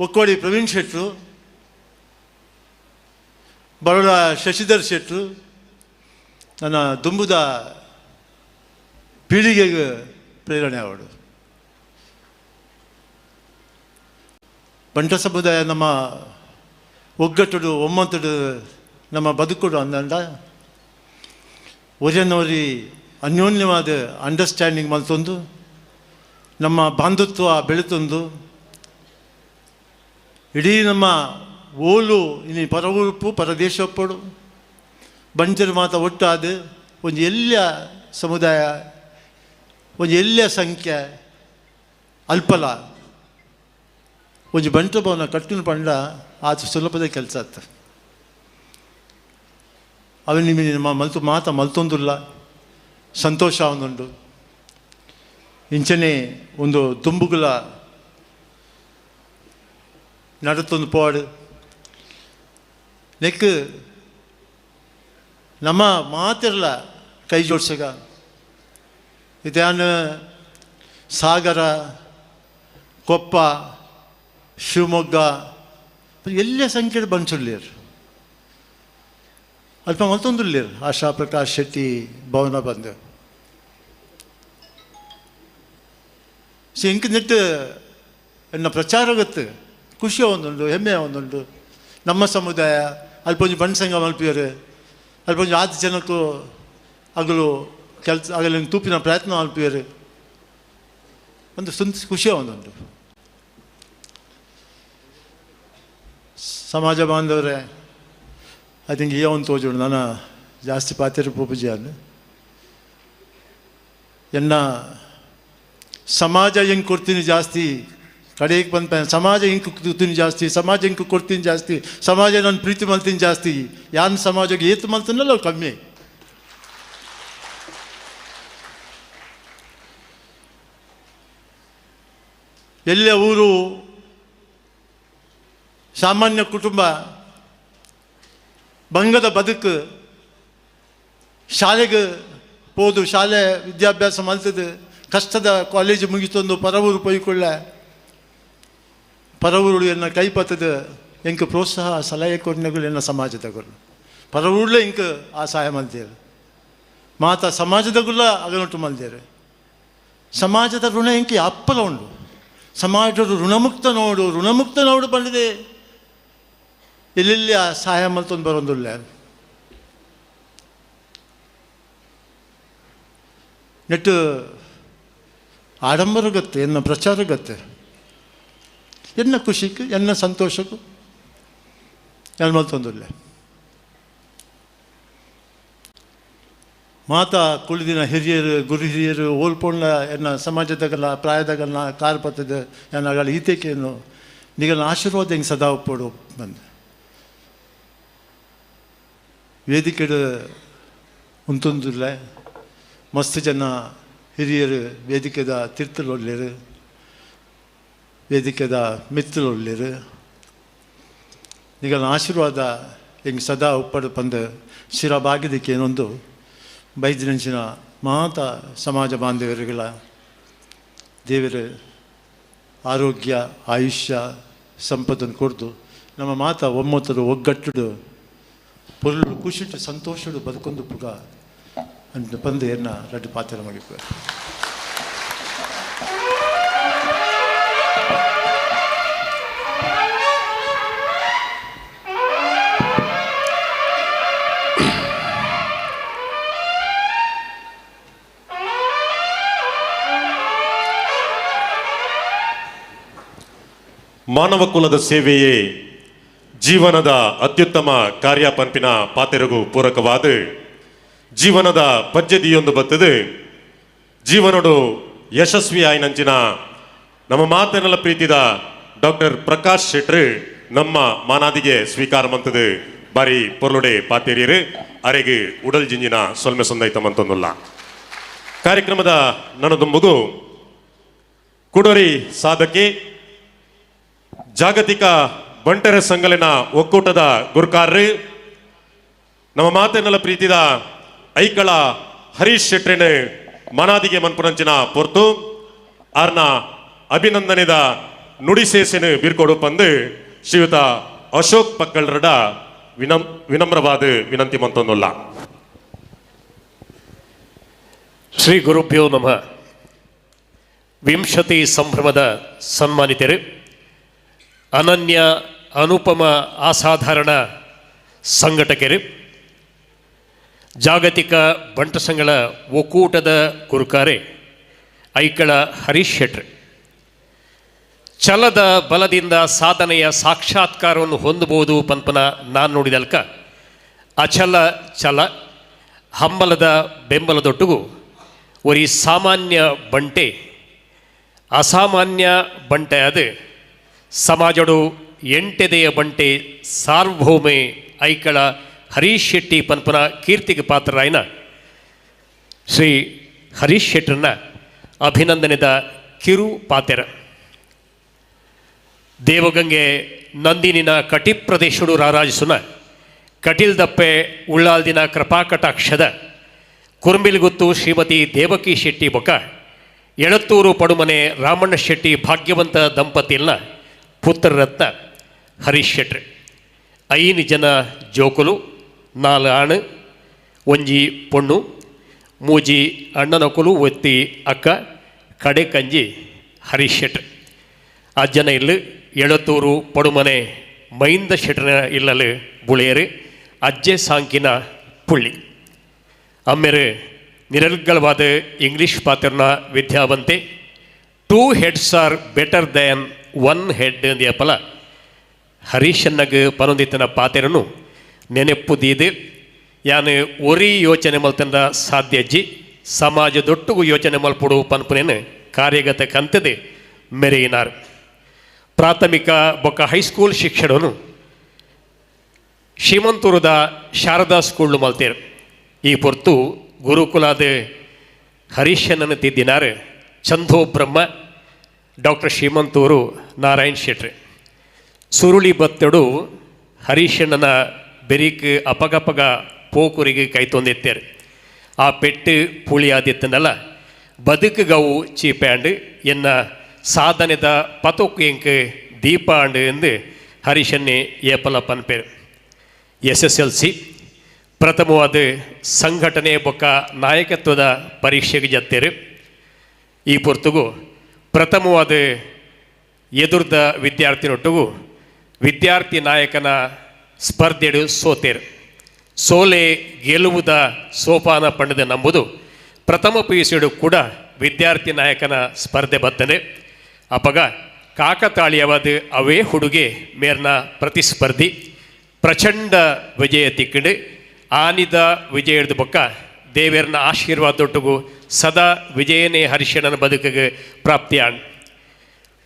ಒಕ್ಕೋಡಿ ಪ್ರವೀಣ್ ಶೆಟ್ಟರು, ಬರೋಡ ಶಶಿಧರ್ ಶೆಟ್ಟರು ನನ್ನ ದುಂಬುದ ಪೀಳಿಗೆಗೆ ಪ್ರೇರಣೆ ಅವಳು. ಬಂಟ ಸಮುದಾಯ ನಮ್ಮ ಒಗ್ಗಟ್ಟುಡು ಒಮ್ಮತುಡು ನಮ್ಮ ಬದುಕುಡು ಅಂದಂಡ ಒರಿಯನೋರಿ ಅನ್ಯೋನ್ಯವಾದ ಅಂಡರ್ಸ್ಟ್ಯಾಂಡಿಂಗ್ ಮಲ್ತೊಂದು ನಮ್ಮ ಬಾಂಧತ್ವ ಬೆಳೆತೊಂದು ಇಡೀ ನಮ್ಮ ಓಲು ಇನಿ ಪರಊರುಪು ಪರದೇಶಪ್ಪಡು ಬಂಜರು ಮಾತ ಒಟ್ಟಾದ ಒಂಜಿ ಎಲ್ಲ ಸಮುದಾಯ ಒಂಜಿ ಎಲ್ಲ ಸಂಖ್ಯೆ ಅಲ್ಪಲ ಒಂಜಿ ಬಂಟ ಭವನ ಕಟ್ಟಿನ ಪಂಡ ಆತ ಸುಲಭದ ಕೆಲಸ ಆತ. ಅವನು ನಿಮ್ಮ ಮಲ್ತು ಮಾತ ಮಲ್ತೊಂದುಲ್ಲ ಸಂತೋಷ ಅವನುಂಡು. ಇಂಚನೆ ಒಂದು ದುಂಬುಗುಲ ನಡತೊಂದು ಪೋಡು ನೆಕ್ ನಮ್ಮ ಮಾತಿರಲ್ಲ ಕೈ ಜೋಡ್ಸಗ ಇದ್ಯಾನ ಸಾಗರ ಕೊಪ್ಪ ಶಿವಮೊಗ್ಗ ಎಲ್ಲ ಸಂಖ್ಯೆ ಬಂಚುಳ್ಳೇರು ಅಲ್ಪ ಮತ್ತೊಂದುಳ್ಳೇರು ಆಶಾ ಪ್ರಕಾಶ್ ಶೆಟ್ಟಿ ಭವನ ಬಂದು ಸೊ ಇಂಕ್ ನೆಟ್ಟು ಎನ್ನ ಪ್ರಚಾರ ಗೊತ್ತು ಖುಷಿ ಒಂದುಂಡು ಹೆಮ್ಮೆ ಒಂದುಂಡು. ನಮ್ಮ ಸಮುದಾಯ ಅಲ್ಪ ಒಂಜಿ ಬಂಡ ಸಂಘ ಮಲ್ಪಿಯರು ಅಲ್ಪ ಒಂಜಿ ಆರು ಜನಕ್ಕೂ ಅಗಲು ಕೆಲಸ ಆಗಲಿ ತೂಪಿನ ಪ್ರಯತ್ನ ಮಲ್ಪಿಯರು ಒಂದು ಸುಂತ ಖುಷಿ ಒಂದುಂಟು. ಸಮಾಜ ಬಾಂಧವರೇ, I think ಈ ಒಂದು ತೋಜುಡು ನಾನು ಜಾಸ್ತಿ ಪಾತಿರ ಪೂಪುಜಿಯಾನ ಎನ್ನ ಸಮಾಜ ಹೆಂಗೆ ಕೊಡ್ತೀನಿ ಜಾಸ್ತಿ ಕಡೆಗೆ ಬಂದ ಸಮಾಜ ಹಿಂಗೆ ಕೊಡ್ತೀನಿ ಜಾಸ್ತಿ, ಸಮಾಜ ಹಿಂಗೆ ಕೊಡ್ತೀನಿ ಜಾಸ್ತಿ, ಸಮಾಜ ನಾನು ಪ್ರೀತಿ ಮಲ್ತೀನಿ ಜಾಸ್ತಿ, ಯಾನ್ ಸಮಾಜಕ್ಕೆ ಏತು ಮಲ್ತೀನಲ್ಲ ಅವು ಕಮ್ಮಿ. ಎಲ್ಲ ಊರು ಸಾಮಾನ್ಯ ಕುಟುಂಬ, ಬಂಗದ ಬದುಕು, ಶಾಲೆಗೆ ಹೋದು ಶಾಲೆ ವಿದ್ಯಾಭ್ಯಾಸ ಮಲ್ತದೆ, ಕಷ್ಟದ ಕಾಲೇಜು ಮುಗಿತೊಂದು ಪರವೂರು ಪೊಯ್ಕೊಳ್ಳ ಪರವೂರು ಎನ್ನ ಕೈಪತ್ತದ ಎಂಕ ಪ್ರೋತ್ಸಾಹ ಸಲಹೆ ಕೊಡ್ನಗಳು ಎನ್ನ ಸಮಾಜದಗಳು ಪರವೂರ್ಲೇ ಇಂಕ ಆ ಸಹಾಯ ಮಲ್ತೇರು, ಮಾತ ಸಮಾಜದಗುಲ್ಲ ಅಗನೊಟ್ಟು ಮಲ್ತೇರು. ಸಮಾಜದ ಋಣ ಎಂಕ ಅಪ್ಪಲ ಉಂಡು, ಸಮಾಜದ ಋಣಮುಕ್ತ ನೋಡು, ಋಣಮುಕ್ತ ನೋಡು ಬಂದಿದೆ ಎಲ್ಲೆಲ್ಲಿ ಆ ಸಹಾಯ ಮಲ್ತೊಂದು ಬರೋದಿಲ್ಲ. ನೆಟ್ಟು ಆಡಂಬರ ಗತ್ತೆ, ಎನ್ನ ಪ್ರಚಾರ ಗತ್ತೆ, ಎನ್ನ ಖುಷಿக்கு ಎನ್ನ ಸಂತೋಷಕ್ಕೂ ನಾನು ಮಲ್ತೊಂದಿಲ್ಲ. ಮಾತಾ ಕುಳಿದಿನ ಹಿರಿಯರು ಗುರು ಹಿರಿಯರು ಓಲ್ಪೊಂಡ ಎನ್ನ ಸಮಾಜದಾಗಲ್ಲ ಪ್ರಾಯದಾಗಲ್ಲ ಕಾರ್ ಪತ್ತದ ಎನ್ನ ಈತೇಕೆಯನ್ನು ನಿಗಲ ಆಶೀರ್ವಾದ ಹೆಂಗೆ ಸದಾ ಒಪ್ಪೋಡು ಬಂದೆ. ವೇದಿಕೆಡು ಉಂತೊಂದಿಲ್ಲ ಮಸ್ತ್ ಜನ ಹಿರಿಯರು ವೇದಿಕೆದ ತೀರ್ಥಲೊಲ್ಲೇರು, ವೇದಿಕೆದ ಮಿತ್ತಲೊಲ್ಲೇರು. ನಿಗಲ ಆಶೀರ್ವಾದ ಹೆಂಗೆ ಸದಾ ಒಪ್ಪಡು ಬಂದು ಶಿರ ಬಾಗಿದಕ್ಕೆ ಏನೊಂದು ಬೈದಿನಂಚಿನ ಮಾತ ಸಮಾಜ ಬಾಂಧವ್ಯರುಗಳ ದೇವರ ಆರೋಗ್ಯ ಆಯುಷ್ಯ ಸಂಪತ್ತನ್ನು ಕೊಡ್ದು ನಮ್ಮ ಮಾತ ಒಮ್ಮತರು ಒಗ್ಗಟ್ಟುಡು ಪೊರುಳು ಖುಷಿಟ್ಟು ಸಂತೋಷಡು ಬದುಕೊಂದು ಪುಗ ಅಂತ ಬಂದು ಎನ್ನ ರಡ್ಡು ಪಾತ್ರ ಮಾಡಿಪ್ಪ. ಮಾನವ ಕುಲದ ಸೇವೆಯೇ ಜೀವನದ ಅತ್ಯುತ್ತಮ ಕಾರ್ಯ ಪಂಪಿನ ಪಾತೆರಗು ಪೂರಕವಾದ ಜೀವನದ ಪದ್ಧತಿಯೊಂದು ಬತ್ತದೆ ಜೀವನಡು ಯಶಸ್ವಿ ಆಯ್ನಂಚಿನ ನಮ್ಮ ಮಾತನೆಲ್ಲ ಪ್ರೀತಿದ ಡಾಕ್ಟರ್ ಪ್ರಕಾಶ್ ಶೆಟ್ರು ನಮ್ಮ ಮಾನಾದಿಗೆ ಸ್ವೀಕಾರ ಮಂತದು ಬಾರಿ ಪೊರ್ಲುಡೆ ಪಾತೇರಿಯರು ಅರೆಗೆ ಉಡಲ್ ಜಿಂಜಿನ ಸೊಲ್ಮೆ ಸೊಂದೈತ ಮಂತೊಂದುಲ್ಲ. ಕಾರ್ಯಕ್ರಮದ ನನದುಂಬುಗು ಕುಡೋರಿ ಸಾಧಕಿ ಜಾಗತಿಕ ಬಂಟರ ಸಂಘಲಿನ ಒಕ್ಕೂಟದ ಗುರುಕಾರ್ರು ನಮ್ಮ ಮಾತಿನೆಲ್ಲ ಪ್ರೀತಿದ ಐಕಳ ಹರೀಶ್ ಶೆಟ್ರಿನ ಮನಾದಿಗೆ ಮನ್ಪುರಂಚಿನ ಪೊರ್ತು ಆರ್ನ ಅಭಿನಂದನೆದ ನುಡಿಸೇಸೆನು ಬೀರ್ಕೊಡು ಪಂದು ಶ್ರೀಯುತ ಅಶೋಕ್ ಪಕ್ಕಳರಡ ವಿನಮ್ರವಾದ ವಿನಂತಿ ಮಂತೊಂದುಲ್ಲ. ಶ್ರೀ ಗುರುಭ್ಯೋ ನಮಃ. ವಿಂಶತಿ ಸಂಭ್ರಮದ ಸನ್ಮಾನಿತರು, ಅನನ್ಯ ಅನುಪಮ ಅಸಾಧಾರಣ ಸಂಘಟಕರು, ಜಾಗತಿಕ ಬಂಟ ಸಂಘಗಳ ಒಕ್ಕೂಟದ ಗುರುಕಾರೆ ಐಕಳ ಹರೀಶ್ ಶೆಟ್ರು, ಛಲದ ಬಲದಿಂದ ಸಾಧನೆಯ ಸಾಕ್ಷಾತ್ಕಾರವನ್ನು ಹೊಂದಬಹುದು ಪಂಪನ ನಾನು ನೋಡಿದಲ್ಕ ಅಚಲ ಛಲ ಹಂಬಲದ ಬೆಂಬಲದೊಟ್ಟಿಗೂ ಒರಿ ಸಾಮಾನ್ಯ ಬಂಟೆ ಅಸಾಮಾನ್ಯ ಬಂಟೆ ಅದು ಸಮಾಜಡು ಎಂಟೆದೆಯ ಬಂಟೆ ಸಾರ್ವಭೌಮೆ ಐಕಳ ಹರೀಶ್ ಶೆಟ್ಟಿ ಪನ್ಪನ ಕೀರ್ತಿಗೆ ಪಾತ್ರರಾಯನ ಶ್ರೀ ಹರೀಶ್ ಶೆಟ್ಟರನ್ನ ಅಭಿನಂದನೆದ ಕಿರು ಪಾತೆರ. ದೇವಗಂಗೆ ನಂದಿನಿನ ಕಟಿ ಪ್ರದೇಶಡು ರಾರಾಜಿಸುನ ಕಟಿಲ್ದಪ್ಪೆ ಉಳ್ಳಾಲ್ದಿನ ಕೃಪಾಕಟಾಕ್ಷದ ಕುರ್ಮಿಲ್ಗುತ್ತು ಶ್ರೀಮತಿ ದೇವಕಿ ಶೆಟ್ಟಿ ಬೊಕ ಎಳತ್ತೂರು ಪಡುಮನೆ ರಾಮಣ್ಣ ಶೆಟ್ಟಿ ಭಾಗ್ಯವಂತ ದಂಪತಿಲ್ನ ಪುತ್ರರತ್ನ ಹರೀಶ್ ಶೆಟ್ರು. 5 ಜನ ಜೋಕುಲು, 4 ಆಣು, ಒಂಜಿ ಪೊಣ್ಣು, ಮೂಜಿ ಅಣ್ಣನೊಕುಲು, ಒತ್ತಿ ಅಕ್ಕ, ಕಡೆ ಕಂಜಿ ಹರೀಶ್ ಶೆಟ್ರು. ಅಜ್ಜನ ಇಲ್ಲು ಎಳತ್ತೂರು ಪಡುಮನೆ ಮೈಂದ ಶೆಟ್ರನ ಇಲ್ಲಲು ಬುಳೆಯರು ಅಜ್ಜೆ ಸಾಂಕಿನ ಪುಳ್ಳಿ. ಅಮ್ಮೆರು ನಿರರ್ಗಳವಾದ ಇಂಗ್ಲೀಷ್ ಪಾತ್ರನ ವಿದ್ಯಾವಂತೆ. 2 heads are better than 1 head ಅಂದ್ಯಪಲ ಹರೀಶನ್ನಗ್ ಪನೊಂದಿತ್ತನ ಪಾತೆರನು ನೆನೆಪ್ಪು ದೀದು ಯಾನು ಒರಿ ಯೋಚನೆ ಮಲ್ತಂದ ಸಾಧ್ಯಜ್ಜಿ ಸಮಾಜದೊಟ್ಟುಗು ಯೋಚನೆ ಮಲ್ಪುಡು ಪನ್ಪುನೇನು ಕಾರ್ಯಗತ ಕಂತದೆ ಮೆರೆಯಿನಾರ್. ಪ್ರಾಥಮಿಕ ಬೊಕ್ಕ ಹೈಸ್ಕೂಲ್ ಶಿಕ್ಷಣನು ಶ್ರೀಮಂತೂರದ ಶಾರದಾ ಸ್ಕೂಲ್ ಮಲ್ತೇರು. ಈ ಪೊರ್ತು ಗುರುಕುಲಾದ ಹರೀಶನನ್ನು ತಿದ್ದಿನಾರ್ ಚಂದೋ ಬ್ರಹ್ಮ ಡಾಕ್ಟರ್ ಶ್ರೀಮಂತೂರು ನಾರಾಯಣ್ ಶೆಟ್ರಿ. ಸುರುಳಿ ಬತ್ತಡು ಹರೀಶಣ್ಣನ ಬೆರಿಕ್ ಅಪಗಪಗ ಪೋಕುರಿಗೆ ಕೈ ತೊಂದಿತ್ತೇರು. ಆ ಪೆಟ್ಟು ಪುಳಿಯಾದಿತ್ತನಲ್ಲ ಬದುಕುಗವು ಚೀಪ್ಯಾಂಡು ಎನ್ನ ಸಾಧನೆದ ಪತೊಕ್ಕು ಎಂಕ್ ದೀಪಾಂಡು ಎಂದು ಹರೀಶನ್ನೇ ಏಪಲ ಪನ್ಪೇರು. SSLC ಪ್ರಥಮವಾದ ಸಂಘಟನೆ ಬೊಕ್ಕ ನಾಯಕತ್ವದ ಪರೀಕ್ಷೆಗೆ ಜತ್ತೇರು. ಈ ಪೊರ್ತುಗು ಪ್ರಥಮವಾದ ಎದುರ್ದ ವಿದ್ಯಾರ್ಥಿನೊಟ್ಟಿಗೂ ವಿದ್ಯಾರ್ಥಿ ನಾಯಕನ ಸ್ಪರ್ಧೆಡು ಸೋತೇರು. ಸೋಲೆ ಗೆಲುವುದ ಸೋಪಾನ ಪಂಡದ ನಂಬುದು ಪ್ರಥಮ PUC ಕೂಡ ವಿದ್ಯಾರ್ಥಿ ನಾಯಕನ ಸ್ಪರ್ಧೆ ಬತ್ತನೆ. ಅಪಗ ಕಾಕತಾಳೀಯವಾದ ಅವೇ ಹುಡುಗೆ ಮೇರ್ನ ಪ್ರತಿಸ್ಪರ್ಧಿ ಪ್ರಚಂಡ ವಿಜಯ ತಿಕ್ಕಂಡು ಆನಿದ ವಿಜಯದ ಬೊಕ್ಕ ದೇವೇರ್ನ ಆಶೀರ್ವಾದೊಟ್ಟಿಗೂ ಸದಾ ವಿಜಯನೇ ಹರಿಶಣ್ಣನ ಬದುಕಿಗೆ ಪ್ರಾಪ್ತಿಯಾಣ್.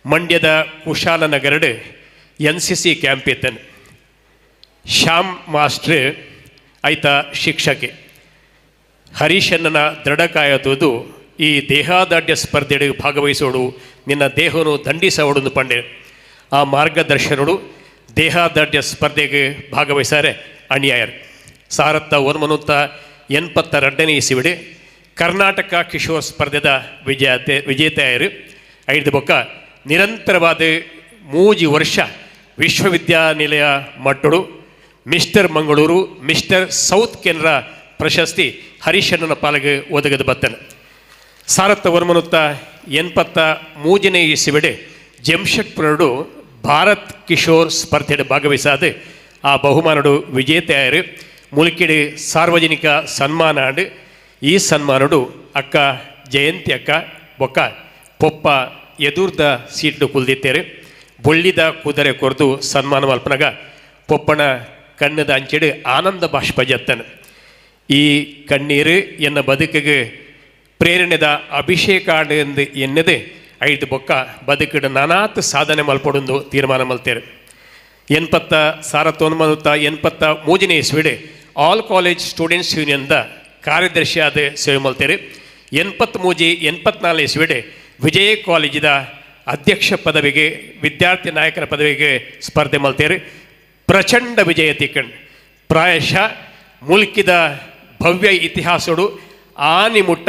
ಮಂಡ್ಯದ ಕುಶಾಲನಗರಡು NCC camp ಇತ್ತನು. ಶ್ಯಾಮ್ master ಐತ ಶಿಕ್ಷಕಿ. ಹರೀಶಣ್ಣನ ದೃಢಕಾಯತುವುದು ಈ ದೇಹಾದಾಢ್ಯ ಸ್ಪರ್ಧೆಗೆ ಭಾಗವಹಿಸೋಡು ನಿನ್ನ ದೇಹವನ್ನು ದಂಡಿಸೋಡು ಪಂಡೆ. ಆ ಮಾರ್ಗದರ್ಶನಡು ದೇಹಾದಾಢ್ಯ ಸ್ಪರ್ಧೆಗೆ ಭಾಗವಹಿಸಾರೆ ಅಣಿಯಾಯರು. 1982 ಇಸವಿಡು ಕರ್ನಾಟಕ ಕಿಶೋರ್ ಸ್ಪರ್ಧೆದ ವಿಜೇತೆಯರು. ಐದು ಬೊಕ್ಕ ನಿರಂತರವಾದ 3 ವರ್ಷ ವಿಶ್ವವಿದ್ಯಾನಿಲಯ ಮಟ್ಟಡು mister Mangaluru mister south Canara ಪ್ರಶಸ್ತಿ ಹರೀಶಣ್ಣನ ಪಾಲಿಗೆ ಒದಗದು ಬತ್ತನೆ. 1983 ಇಸವಿಡು ಜಮ್ಶೆಡ್ಪುರಡು ಭಾರತ್ ಕಿಶೋರ್ ಸ್ಪರ್ಧೆಡು ಭಾಗವಹಿಸಾದ ಆ ಬಹುಮಾನಡು ವಿಜೇತೆಯರು. ಮುಲ್ಕಿಡು ಸಾರ್ವಜನಿಕ ಸನ್ಮಾನ ಈ ಸನ್ಮಾನಡು ಅಕ್ಕ ಜಯಂತಿ ಅಕ್ಕ ಬೊಕ್ಕ ಪೊಪ್ಪ ಎದುರ್ದ ಸೀಟು ಕುಲ್ದಿತ್ತೇರು. ಬೊಳ್ಳಿದ ಕುದುರೆ ಕೊರೆದು ಸನ್ಮಾನ ಮಲ್ಪನಗ ಪೊಪ್ಪಣ ಕಣ್ಣದ ಅಂಚಿಡು ಆನಂದ ಬಾಷ್ಪ ಜತ್ತನು. ಈ ಕಣ್ಣೀರು ಎನ್ನ ಬದುಕಿಗೆ ಪ್ರೇರಣೆದ ಅಭಿಷೇಕ ಎಂದು ಎನ್ನದೆ ಐದು ಬೊಕ್ಕ ಬದುಕಿಡ ನಾನಾತ್ ಸಾಧನೆ ಮಲ್ಪೊಡೊಂದು ತೀರ್ಮಾನ ಮಲ್ತೇರು. 1983 ಇಸ್ವಿಡು all college students ಯೂನಿಯನ್ದ ಕಾರ್ಯದರ್ಶಿಯಾದ ಸೇವೆ ಮಲ್ತೇರು. 83 84 ಇಸ್ವಿಡು ವಿಜಯ ಕಾಲೇಜಿದ ಅಧ್ಯಕ್ಷ ಪದವಿಗೆ ವಿದ್ಯಾರ್ಥಿ ನಾಯಕರ ಪದವಿಗೆ ಸ್ಪರ್ಧೆ ಮಲ್ತೇರು. ಪ್ರಚಂಡ ವಿಜಯ ತಿಕ್ಕಂಡು ಪ್ರಾಯಶಃ ಮುಲ್ಕಿದ ಭವ್ಯ ಇತಿಹಾಸಡು ಆನಿ ಮುಟ್ಟ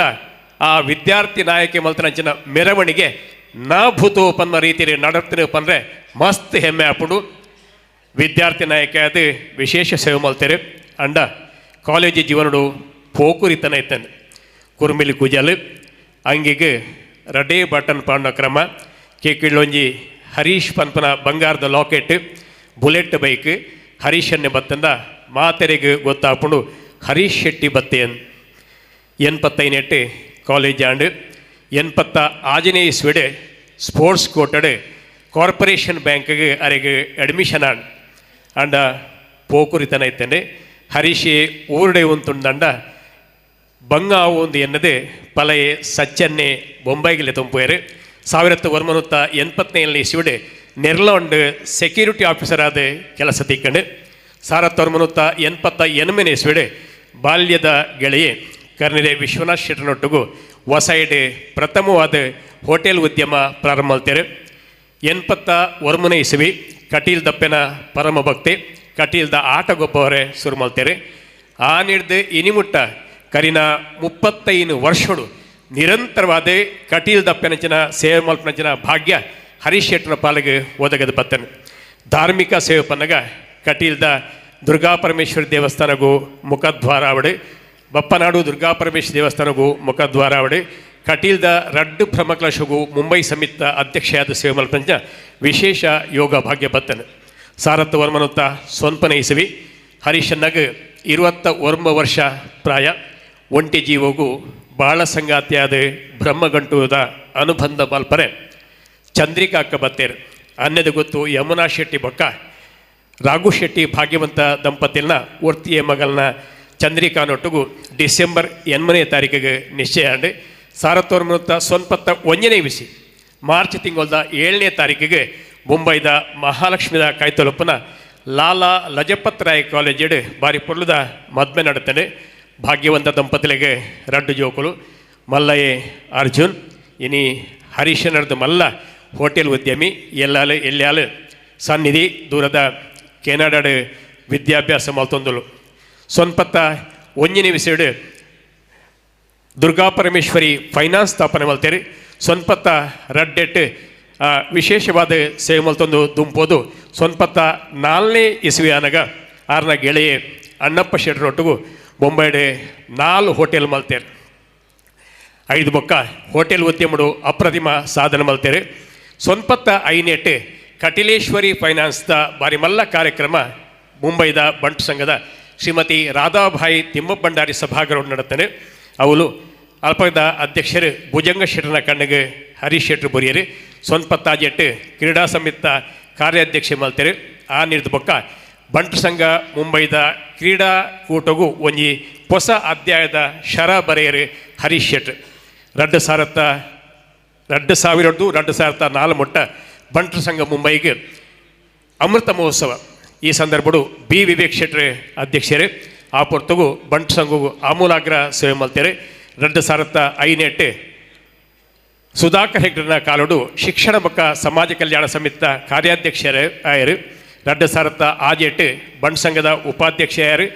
ಆ ವಿದ್ಯಾರ್ಥಿ ನಾಯಕಿ ಮಲ್ತನಂಚಿನ ಮೆರವಣಿಗೆ ನಾ ಭೂತೋಪನ್ನ ರೀತಿಯಲ್ಲಿ ನಡತಿನ ಪಂದ್ರೆ ಮಸ್ತ್ ಹೆಮ್ಮೆ ಆಪುಡು. ವಿದ್ಯಾರ್ಥಿ ನಾಯಕ ಅದು ವಿಶೇಷ ಸೇವೆ ಮಲ್ತೇರು. ಅಂಡ ಕಾಲೇಜು ಜೀವನಡು ಪೋಕುರಿತನ ಇತ್ತಂದು ಕುರ್ಮಿಲಿ ಕುಜಲ್ ಅಂಗಿಗೆ ರಡೇ ಬಟನ್ ಪಾಂಡ ಕ್ರಮ ಕೇಕಿಳ್ಳೊಂಜಿ ಹರೀಶ್ ಪನ್ಪನ ಬಂಗಾರದ locket bullet bike ಹರೀಶನ್ನೇ ಬತ್ತಂದ ಮಾತೆರೆಗೆ ಗೊತ್ತಾಪುಂಡು ಹರೀಶ್ ಶೆಟ್ಟಿ ಬತ್ತೆಯನ್. 85 ಕಾಲೇಜ್ ಆಂಡು 86 ಇಸ್ವಿಡು ಸ್ಪೋರ್ಟ್ಸ್ ಕೋಟಡು ಕಾರ್ಪೊರೇಷನ್ ಬ್ಯಾಂಕ್ಗೆ ಅರೆಗೆ ಅಡ್ಮಿಷನ್ ಆಂಡ್ ಅಂಡ ಪೋಕುರಿತನ ಇತ್ತಂಡೆ. ಹರೀಶಿ ಊರುಡೆ ಉಂತುಂದಂಡ ಬಂಗಾವು ಒಂದು ಎನ್ನದೆ ಪಲಯೆ ಸಚ್ಚನ್ನೇ ಬೊಂಬೈಗೆ ತುಂಪುವರು. 1987 ಇಸ್ವಿಡು ನೆರ್ಲಾಂಡ್ ಸೆಕ್ಯೂರಿಟಿ ಆಫೀಸರ್ ಆದ ಕೆಲಸ ತಿಕ್ಕಂಡು. 1988 ಇಸ್ವಿಡು ಬಾಲ್ಯದ ಗೆಳೆಯೆ ಕರ್ನಿರೆ ವಿಶ್ವನಾಥ್ ಶೆಟ್ಟನೊಟ್ಟಿಗೂ ಹೊಸೈಡ್ ಪ್ರಥಮವಾದ ಹೋಟೆಲ್ ಉದ್ಯಮ ಪ್ರಾರಂಭ ಮಾಡ್ತಾರೆ. 89 ಇಸವಿ ಕಟೀಲ್ ದಪ್ಪೆನ ಪರಮ ಭಕ್ತಿ ಕಟೀಲ್ದ ಆಟಗೊಬ್ಬವರೇ ಶುರು ಮಾಡ್ತಾರೆ. ಆ ನೀಡ್ದು ಇನಿಮುಟ್ಟ ಕರಿನ 35 ವರ್ಷಗಳು ನಿರಂತರವಾದ ಕಟೀಲ್ ದಪ್ಪೆನಂಚಿನ ಸೇವೆ ಮಲ್ಪನಂಚಿನ ಭಾಗ್ಯ ಹರೀಶ್ ಶೆಟ್ಟರ ಪಾಲಿಗೆ ಒದಗದ ಬತ್ತನೆ. ಧಾರ್ಮಿಕ ಸೇವೆ ಪನ್ನಗ ಕಟೀಲ್ದ ದುರ್ಗಾ ಪರಮೇಶ್ವರಿ ದೇವಸ್ಥಾನಗೂ ಮುಖದ್ವಾರ ಅವಡೆ, ಬಪ್ಪನಾಡು ದುರ್ಗಾ ಪರಮೇಶ್ವರಿ ದೇವಸ್ಥಾನಗೂ ಮುಖದ್ವಾರ ಅವಡೆ, ಕಟೀಲ್ದ ರಡ್ಡು ಬ್ರಹ್ಮಕಲಶಗೂ ಮುಂಬೈ ಸಮಿತ ಅಧ್ಯಕ್ಷೆಯಾದ ಸೇವೆ ಮಲ್ಪಂಚ ವಿಶೇಷ ಯೋಗ ಭಾಗ್ಯ ಬತ್ತನೆ. 1990 ಇಸವಿ ಹರೀಶನ್ನಗ್ 29 ವರ್ಷ ಪ್ರಾಯ. ಒಂಟಿ ಜೀವಗೂ ಬಾಳ ಸಂಗಾತಿಯಾದ ಬ್ರಹ್ಮಗಂಟುದ ಅನುಬಂಧ ಮಲ್ಪರೆ ಚಂದ್ರಿಕಾ ಅಕ್ಕ ಬತ್ತೇರು. ಅನ್ನದ ಗೊತ್ತು ಯಮುನಾ ಶೆಟ್ಟಿ ಬೊಕ್ಕ Raghu Shetty ಭಾಗ್ಯವಂತ ದಂಪತಿನ ಒರ್ತಿಯ ಮಗಲ್ನ ಚಂದ್ರಿಕಾನೊಟ್ಟಿಗೂ ಡಿಸೆಂಬರ್ 8ನೇ ತಾರೀಕಿಗೆ ನಿಶ್ಚಯ ಆಂಡ್ 1991ನೇ ವಿಸಿ ಮಾರ್ಚ್ ತಿಂಗಳದ 7ನೇ ತಾರೀಕಿಗೆ ಮುಂಬೈದ ಮಹಾಲಕ್ಷ್ಮಿದ ಕಾಯ್ತೊಲಪ್ಪನ ಲಾಲಾ ಲಜಪತ್ ರಾಯ್ ಕಾಲೇಜಿಡ್ ಬಾರಿ ಪೊರ್ಲುದ ಮದ್ಮೆ ನಡತನೆ. ಭಾಗ್ಯವಂತ ದಂಪತಿಲಿಗೆ ರಡ್ಡು ಜೋಕುಲು ಮಲ್ಲಯೇ ಅರ್ಜುನ್ ಇನಿ ಹರೀಶನರ್ದು ಮಲ್ಲ ಹೋಟೆಲ್ ಉದ್ಯಮಿ ಎಲ್ಲಾಲು ಎಲ್ಯಾಲು ಸನ್ನಿಧಿ ದೂರದ ಕೆನಡಾಡ್ ವಿದ್ಯಾಭ್ಯಾಸ ಮಲ್ತೊಂದುಲು. 91ನೇ ವಿಸೆಡ್ ದುರ್ಗಾ ಪರಮೇಶ್ವರಿ ಫೈನಾನ್ಸ್ ಸ್ಥಾಪನೆ ಮಲ್ತೇರಿ. 92 ವಿಶೇಷವಾದ ಸೇವೆ ಮಲ್ತೊಂದು ದುಂಪೋದು. 94ನೇ ಇಸ್ವಿ ಆನಗ ಆರ್ನ ಗೆಳೆಯೆ ಅಣ್ಣಪ್ಪ ಶೆಟ್ಟರೊಟ್ಟಿಗೂ ಬೊಂಬೈಡೆ 4 ಹೋಟೆಲ್ ಮಲ್ತೇರು. 5 ಬೊಕ್ಕ ಹೋಟೆಲ್ ಉದ್ಯಮಡು ಅಪ್ರತಿಮ ಸಾಧನೆ ಮಲ್ತೇರು. 95 ಕಟಿಲೇಶ್ವರಿ ಫೈನಾನ್ಸ್ದ ಬಾರಿ ಮಲ್ಲ ಕಾರ್ಯಕ್ರಮ ಮುಂಬೈದ ಬಂಟ್ ಸಂಘದ ಶ್ರೀಮತಿ ರಾಧಾಬಾಯಿ ತಿಮ್ಮಪ್ಪ ಭಂಡಾರಿ ಸಭಾಗೃಹ ನಡತಾನೆ. ಅವಳು ಅಲ್ಪದ ಅಧ್ಯಕ್ಷರು ಭುಜಂಗ ಶೆಟ್ಟರ್ನ ಕಣ್ಣಿಗೆ ಹರೀಶ್ ಶೆಟ್ಟರು ಬೊರಿಯರು. 98 ಕ್ರೀಡಾ ಸಮಿತ ಕಾರ್ಯಾಧ್ಯಕ್ಷ ಮಲ್ತೇರು. ಆ ನಿರ್ದ ಬೊಕ್ಕ ಬಂಟ್ ಸಂಘ ಮುಂಬೈದ ಕ್ರೀಡಾಕೂಟಗೂ ಒಂಜಿ ಹೊಸ ಅಧ್ಯಾಯದ ಶರ ಬರೆಯರು ಹರೀಶ್ ಶೆಟ್ಟರ್. 2000 2004 ಮೊಟ್ಟ ಬಂಟ್ರ ಸಂಘ ಮುಂಬೈಗೆ ಅಮೃತ ಮಹೋತ್ಸವ ಈ ಸಂದರ್ಭಡು ಬಿ ವಿವೇಕ್ ಶೆಟ್ಟರ್ ಅಧ್ಯಕ್ಷರು. ಆ ಪೊರ್ತಗೂ ಬಂಟ್ ಸಂಘಗೂ ಆಮೂಲಾಗ್ರ ಸೇವೆ ಮಲ್ತೇರು. 2005 ಸುಧಾಕರ್ ಹೆಗ್ಡರ್ನ ಕಾಲೋಡು ಶಿಕ್ಷಣ ಬೊಕ್ಕ ಸಮಾಜ ಕಲ್ಯಾಣ ಸಮಿತ ಕಾರ್ಯಾಧ್ಯಕ್ಷರು ಆಯರು. 2006 ಬಂಟ್ ಸಂಘದ ಉಪಾಧ್ಯಕ್ಷೆಯಾರು.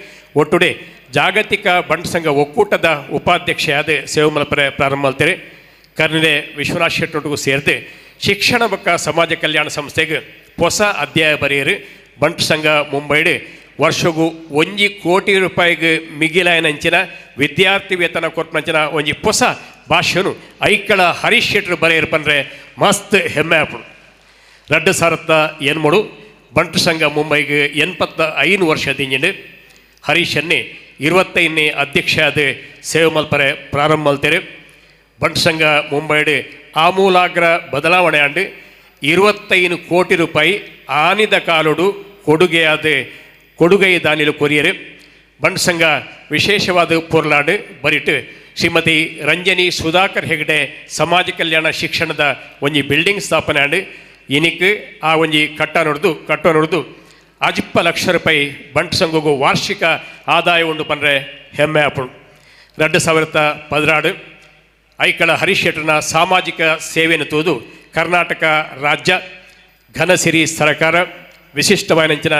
ಒಟ್ಟುಡೆ ಜಾಗತಿಕ ಬಂಟ್ ಸಂಘ ಒಕ್ಕೂಟದ ಉಪಾಧ್ಯಕ್ಷೆಯಾದ ಸೇವೆ ಮಲ್ಪರೆ ಪ್ರಾರಂಭ ಮಲ್ತೇರು. ಕರ್ನಿಲೆ ವಿಶ್ವನಾಥ್ ಶೆಟ್ಟರೊಟ್ಟಿಗೂ ಸೇರಿದೆ ಶಿಕ್ಷಣ ಬೊಕ್ಕ ಸಮಾಜ ಕಲ್ಯಾಣ ಸಂಸ್ಥೆಗೆ ಹೊಸ ಅಧ್ಯಾಯ ಬರೆಯರು. ಬಂಟ್ ಸಂಘ ಮುಂಬೈಡು ವರ್ಷಗೂ 1 ಕೋಟಿ ರೂಪಾಯಿಗೆ ಮಿಗಿಲಾಯನಂಚಿನ ವಿದ್ಯಾರ್ಥಿ ವೇತನ ಕೊಟ್ಟನಂಚಿನ ಒಂಜಿ ಹೊಸ ಭಾಷೆನು ಐಕಳ ಹರೀಶ್ ಶೆಟ್ಟರು ಬರೆಯರು ಪಂಡ್ರೆ ಮಸ್ತ್ ಹೆಮ್ಮೆ ಆಪುಂಡು. 2008 ಬಂಟ್ ಸಂಘ ಮುಂಬೈಗೆ 85 ವರ್ಷ ದಿಂಜಿಂಡು ಹರೀಶನ್ನೇ 25ನೇ ಅಧ್ಯಕ್ಷ ಆದ ಸೇವೆ ಮಲ್ಪರೆ ಪ್ರಾರಂಭ ಮಲ್ತೇರು. ಬಂಟ್ ಸಂಘ ಮುಂಬೈಡು ಆಮೂಲಾಗ್ರ ಬದಲಾವಣೆ ಆಂಡು 25 ಕೋಟಿ ರೂಪಾಯಿ ಆನಿದ ಕಾಲೋಡು ಕೊಡುಗೆಯಾದ ಕೊಡುಗೈ ದಾನಿಲು ಕೊರಿಯರು. ಬಂಟ್ ಸಂಘ ವಿಶೇಷವಾದ ಪೊರ್ಲಾಡು ಬರಿಟ್ಟು ಶ್ರೀಮತಿ ರಂಜನಿ ಸುಧಾಕರ್ ಹೆಗ್ಡೆ ಸಮಾಜ ಕಲ್ಯಾಣ ಶಿಕ್ಷಣದ ಒಂಜಿ ಬಿಲ್ಡಿಂಗ್ ಸ್ಥಾಪನೆ ಆಂಡು ಇನಿಕ್ ಆ ಒಂಜಿ ಕಟ್ಟ ನೋಡ್ದು 50 ಲಕ್ಷ ರೂಪಾಯಿ ಬಂಟ್ ಸಂಘಗೂ ವಾರ್ಷಿಕ ಆದಾಯ ಉಂಡು ಪಂಡ್ರೆ ಹೆಮ್ಮೆ ಆಪುಂಡು. 2016 ಐಕಳ ಹರೀಶ್ ಶೆಟ್ಟರ್ನ ಸಾಮಾಜಿಕ ಸೇವೆಯನ್ನು ತೋದು ಕರ್ನಾಟಕ ರಾಜ್ಯ ಘನಸಿರಿ ಸರಕಾರ ವಿಶಿಷ್ಟವಾದಂಚಿನ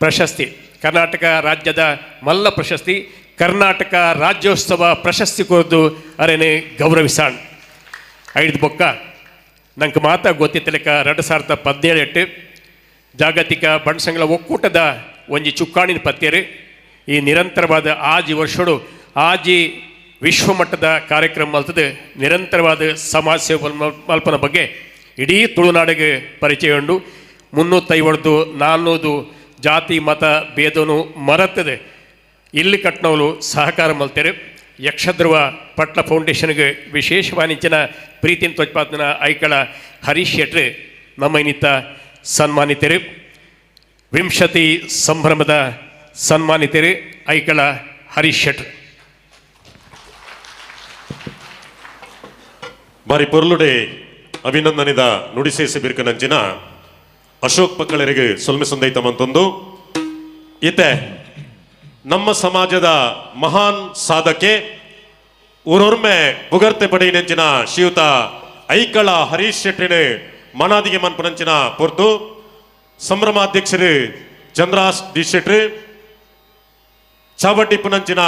ಪ್ರಶಸ್ತಿ ಕರ್ನಾಟಕ ರಾಜ್ಯದ ಮಲ್ಲ ಪ್ರಶಸ್ತಿ ಕರ್ನಾಟಕ ರಾಜ್ಯೋತ್ಸವ ಪ್ರಶಸ್ತಿ ಕೊರದು ಅರೆನೆ ಗೌರವಿಸಾಣ್. 5 ಬೊಕ್ಕ ನಂಗೆ ಮಾತಾ ಗೊತ್ತಿತ್ತಲೆಕ್ಕ 2017 ಜಾಗತಿಕ ಬಂಟ್ ಸಂಘಗಳ ಒಕ್ಕೂಟದ ಒಂಜಿ ಚುಕ್ಕಾಣಿನ ಪತ್ತೇರು. ಈ ನಿರಂತರವಾದ ಆಜಿ ವರ್ಷಡು ಆಜಿ ವಿಶ್ವಮಟ್ಟದ ಕಾರ್ಯಕ್ರಮ ಮಲ್ತದೆ ನಿರಂತರವಾದ ಸಮಾಜ ಸೇವೆ ಮಲ್ಪನ ಬಗ್ಗೆ ಇಡೀ ತುಳುನಾಡಿಗೆ ಪರಿಚಯ ಉಂಡು. 350 400 ಜಾತಿ ಮತ ಭೇದನು ಮರೆತದೆ ಇಲ್ಲಿ ಕಟ್ನವಲು ಸಹಕಾರ ಮಲ್ತೇರು. ಯಕ್ಷಧ್ರುವ ಪಟ್ಲ ಫೌಂಡೇಶನ್ಗೆ ವಿಶೇಷವಾನಿಂಚಿನ ಪ್ರೀತಿನ ತ್ವಜ್ಪಾತನ ಐಕಳ ಹರೀಶ್ ಶೆಟ್ರು ನಮ್ಮ ಇನ್ನಿತ ಸನ್ಮಾನಿತರು. 20 ಸಂಭ್ರಮದ ಸನ್ಮಾನಿತರು ಐಕಳ ಹರೀಶ್ ಶೆಟ್ರು. ಬಾರಿ ಪೊರ್ಲುಡೆ ಅಭಿನಂದನೆದ ನುಡಿಸೇಸಿ ಬಿರ್ಕನಂಚಿನ ಅಶೋಕ್ ಪಕ್ಕಳರಿಗೆ ಸೊಲ್ಮೆ ಸಂದೈತಮಂತೊಂದು ಈತೆ ನಮ್ಮ ಸಮಾಜದ ಮಹಾನ್ ಸಾಧಕೆ ಊರೊರ್ಮೆ ಪುಗರ್ತೆ ಪಡೆಯಿನಂಚಿನ ಶ್ರೀಯುತ ಐಕಳ ಹರೀಶ್ ಶೆಟ್ಟಿನ ಮನಾದಿಗೆ ಮನ್ಪುನಂಚಿನ ಪೊರ್ತು ಸಂಭ್ರಮಾಧ್ಯಕ್ಷರು ಚಂದ್ರಾಸ್ ಡಿ ಶೆಟ್ರಿ, ಚಾವಟ್ಟಿ ಪುನಂಚಿನ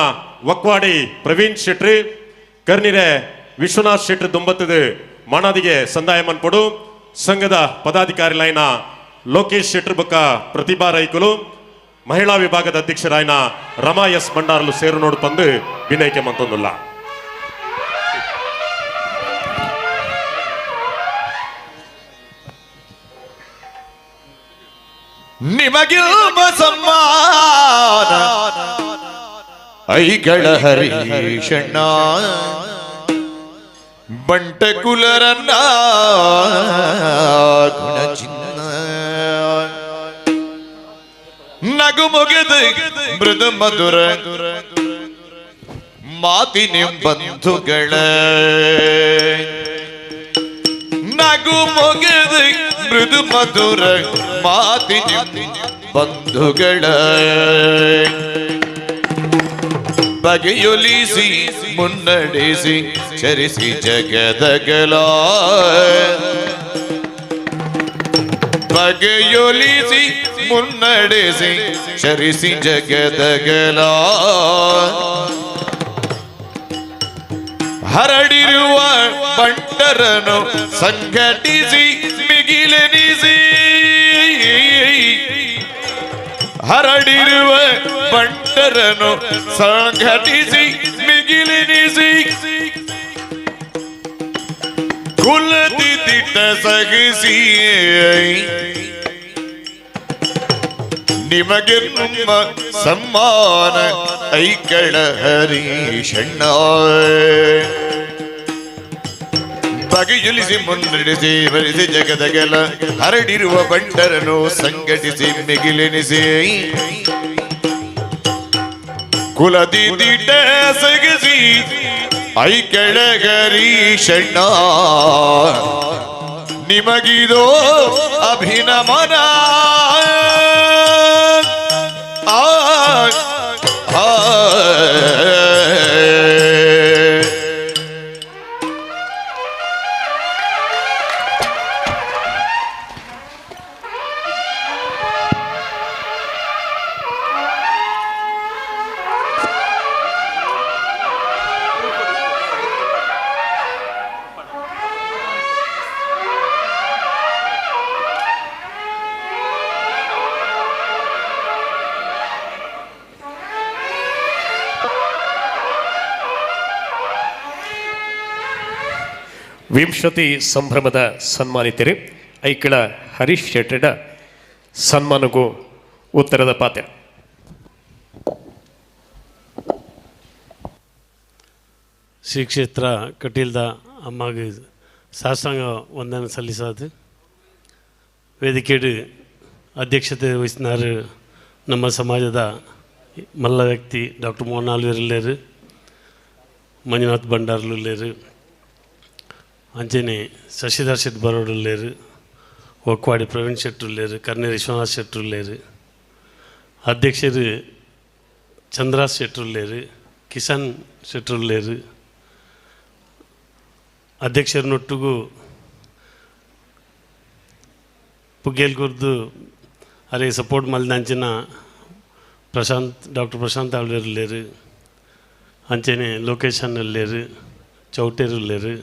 ವಕ್ವಾಡಿ ಪ್ರವೀಣ್ ಶೆಟ್ರಿ, ಕರ್ನಿರೆ ವಿಶ್ವನಾಥ್ ಶೆಟ್ರಿ ದುಂಬತ್ತದ ಮನಾದಿಗೆ ಸಂದಾಯ ಮನ್ಪೊಡು ಸಂಘದ ಪದಾಧಿಕಾರಿ ಲೈನ ಲೋಕೇಶ್ ಶೆಟ್ರು ಬೊಕ್ಕ ಪ್ರತಿಭಾ ರೈಕುಲು, ಮಹಿಳಾ ವಿಭಾಗದ ಅಧ್ಯಕ್ಷರಾಯನ ರಮಾ ಎಸ್ ಭಂಡಾರಲು ಸೇರು ನೋಡು ಪಂದು ವಿನಯಕ್ಕೆ ಮಂತೊಂದುಲ್ಲ. ನಿಮಗಿಲ್ಮ ಸಮ್ಮಾನ ಐಗಳ ಹರೀಶಣ್ಣ ಬಂಟ ಕುಲರನ್ನ ಗುಣಚಿನ್ನ. ನಗು ಮುಗಿದು ಮೃದು ಮಧುರ ಮಾತಿನ ಬಂಧುಗಳ ನಗು ಮುಗಿದು ಮೃದು ಮಧುರ ಮಾತಿನ ಬಂಧುಗಳ ಬಗೆಯೊಲಿಸಿ ಮುನ್ನಡೆಸಿ ಚರಿಸಿ ಜಗದಗಲ ಬಗೆಯೊಲಿಸಿ ಮುನ್ನಡೆಸಿ ಚರಿಸಿ ಜಗದಗಲ ಹರಡಿರುವ ಬಂಟರನು ಸಂಘಟಿಸಿ ಮಿಗಿಲೆನಿಸಿ ಹರಡಿರುವ ಬಂಟರನು ಸಂಘಟಿಸಿ ಮಿಗಿಲೆನಿಸಿ ಕುಲದಿ ದಿಟ್ಟ ಸಗಿಸಿ ನಿಮಗೆ ನಿಮ್ಮ ಸಮ್ಮಾನ ಐಕಳ ಹರೀಶಣ್ಣ ಬಗೆಯುಲಿಸಿ ಮುನ್ನಡೆಸಿ ಬರಿಸಿ ಜಗದಗಲ ಹರಡಿರುವ ಬಂಟರನು ಸಂಘಟಿಸಿ ಮಿಗಿಲೆನಿಸಿ ಕುಲದಿ ದಿಟ್ಟ ಸಗಿಸಿ ಐಕಳ ಹರೀಶಣ್ಣ ನಿಮಗಿದೋ ಅಭಿನಮನ ಆ ಆ ವಿಂಶತಿ ಸಂಭ್ರಮದ ಸನ್ಮಾನಿತರು ಐಕಳ ಹರೀಶ್ ಶೆಟ್ಟಡ ಸನ್ಮಾನಗೂ ಉತ್ತರದ ಪಾತ್ರ. ಶ್ರೀ ಕ್ಷೇತ್ರ ಕಟೀಲ್ದ ಅಮ್ಮಗೆ ಸಾಷ್ಟಾಂಗ ವಂದನೆ ಸಲ್ಲಿಸಾದು ವೇದಿಕೆಡು ಅಧ್ಯಕ್ಷತೆ ವಹಿಸಿನಾರು ನಮ್ಮ ಸಮಾಜದ ಮಲ್ಲ ವ್ಯಕ್ತಿ ಡಾಕ್ಟರ್ ಮೋಹನ್ ಆಲ್ವೇರ್, ಮಂಜುನಾಥ್ ಭಂಡಾರ್ಲು, ಅಂಚನೆ ಶಶಿಧರ್ ಶೆಟ್ ಬರೋಡುಲ್ಲೇರು, ಒಕ್ವಾಡಿ ಪ್ರವೀಣ್ ಶೆಟ್ಟುಲ್ಲೇರು, ಕರ್ನೇರಿ ವಿಶ್ವನಾಥ್ ಶೆಟ್ಟುಲ್ಲೇರು, ಅಧ್ಯಕ್ಷರು ಚಂದ್ರಾಸ್ ಶೆಟ್ಟುಲ್ಲೇರು, ಕಿಶನ್ ಶೆಟ್ಟುಲ್ಲೇರು, ಅಧ್ಯಕ್ಷರನ್ನೊಟ್ಟಿಗೂ ಪುಗ್ಗೇಲ್ ಕುರ್ದು ಅರೆ ಸಪೋರ್ಟ್ ಮಲ್ದಂಚಿನ ಪ್ರಶಾಂತ್ ಡಾಕ್ಟರ್ ಪ್ರಶಾಂತ್ ಆಳ್ವೇರುಲ್ಲೇರು, ಅಂಚನೆ ಲೋಕೇಶ್ ಅಣ್ಣಲ್ಲೇರು, ಚೌಟೇರುಲ್ಲೇರು,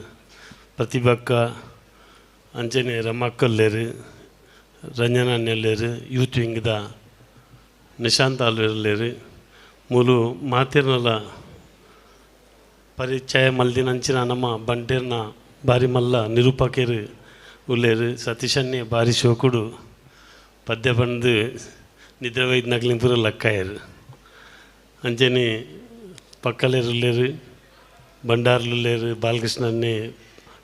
ಪ್ರತಿಭಕ್ಕ ಅಂಚನೆ ರಮಕ್ಕಲ್ಲೇರು, ರಂಜನಾ ಅಣ್ಣಲ್ಲೇರು, ಯೂತ್ ವಿಂಗ್ದ ನಿಶಾಂತ್ ಆಲ್ವೇರ್ಲೇರು, ಮೂಲು ಮಾತಿರ್ನಲ್ಲ ಪರಿಚಯ ಮಲ್ದಿನಂಚಿನ ನಮ್ಮ ಬಂಟೇರ್ನ ಬಾರಿ ಮಲ್ಲ ನಿರೂಪಕರು ಉಲ್ಲೇರು, ಸತೀಶನ್ನೇ ಬಾರಿ ಶೋಕುಡು ಪದ್ಯ ಬಂದು ನಿದ್ರೆ ವೈದ್ ನಗಲಿಂಪುರ ಲಕ್ಕಾಯರು, ಅಂಚನೆ ಪಕ್ಕಲೇರುಲ್ಲೇರು, ಬಂಡಾರ್ಲುಲ್ಲೇರು, ಬಾಲಕೃಷ್ಣನ್ನೇ,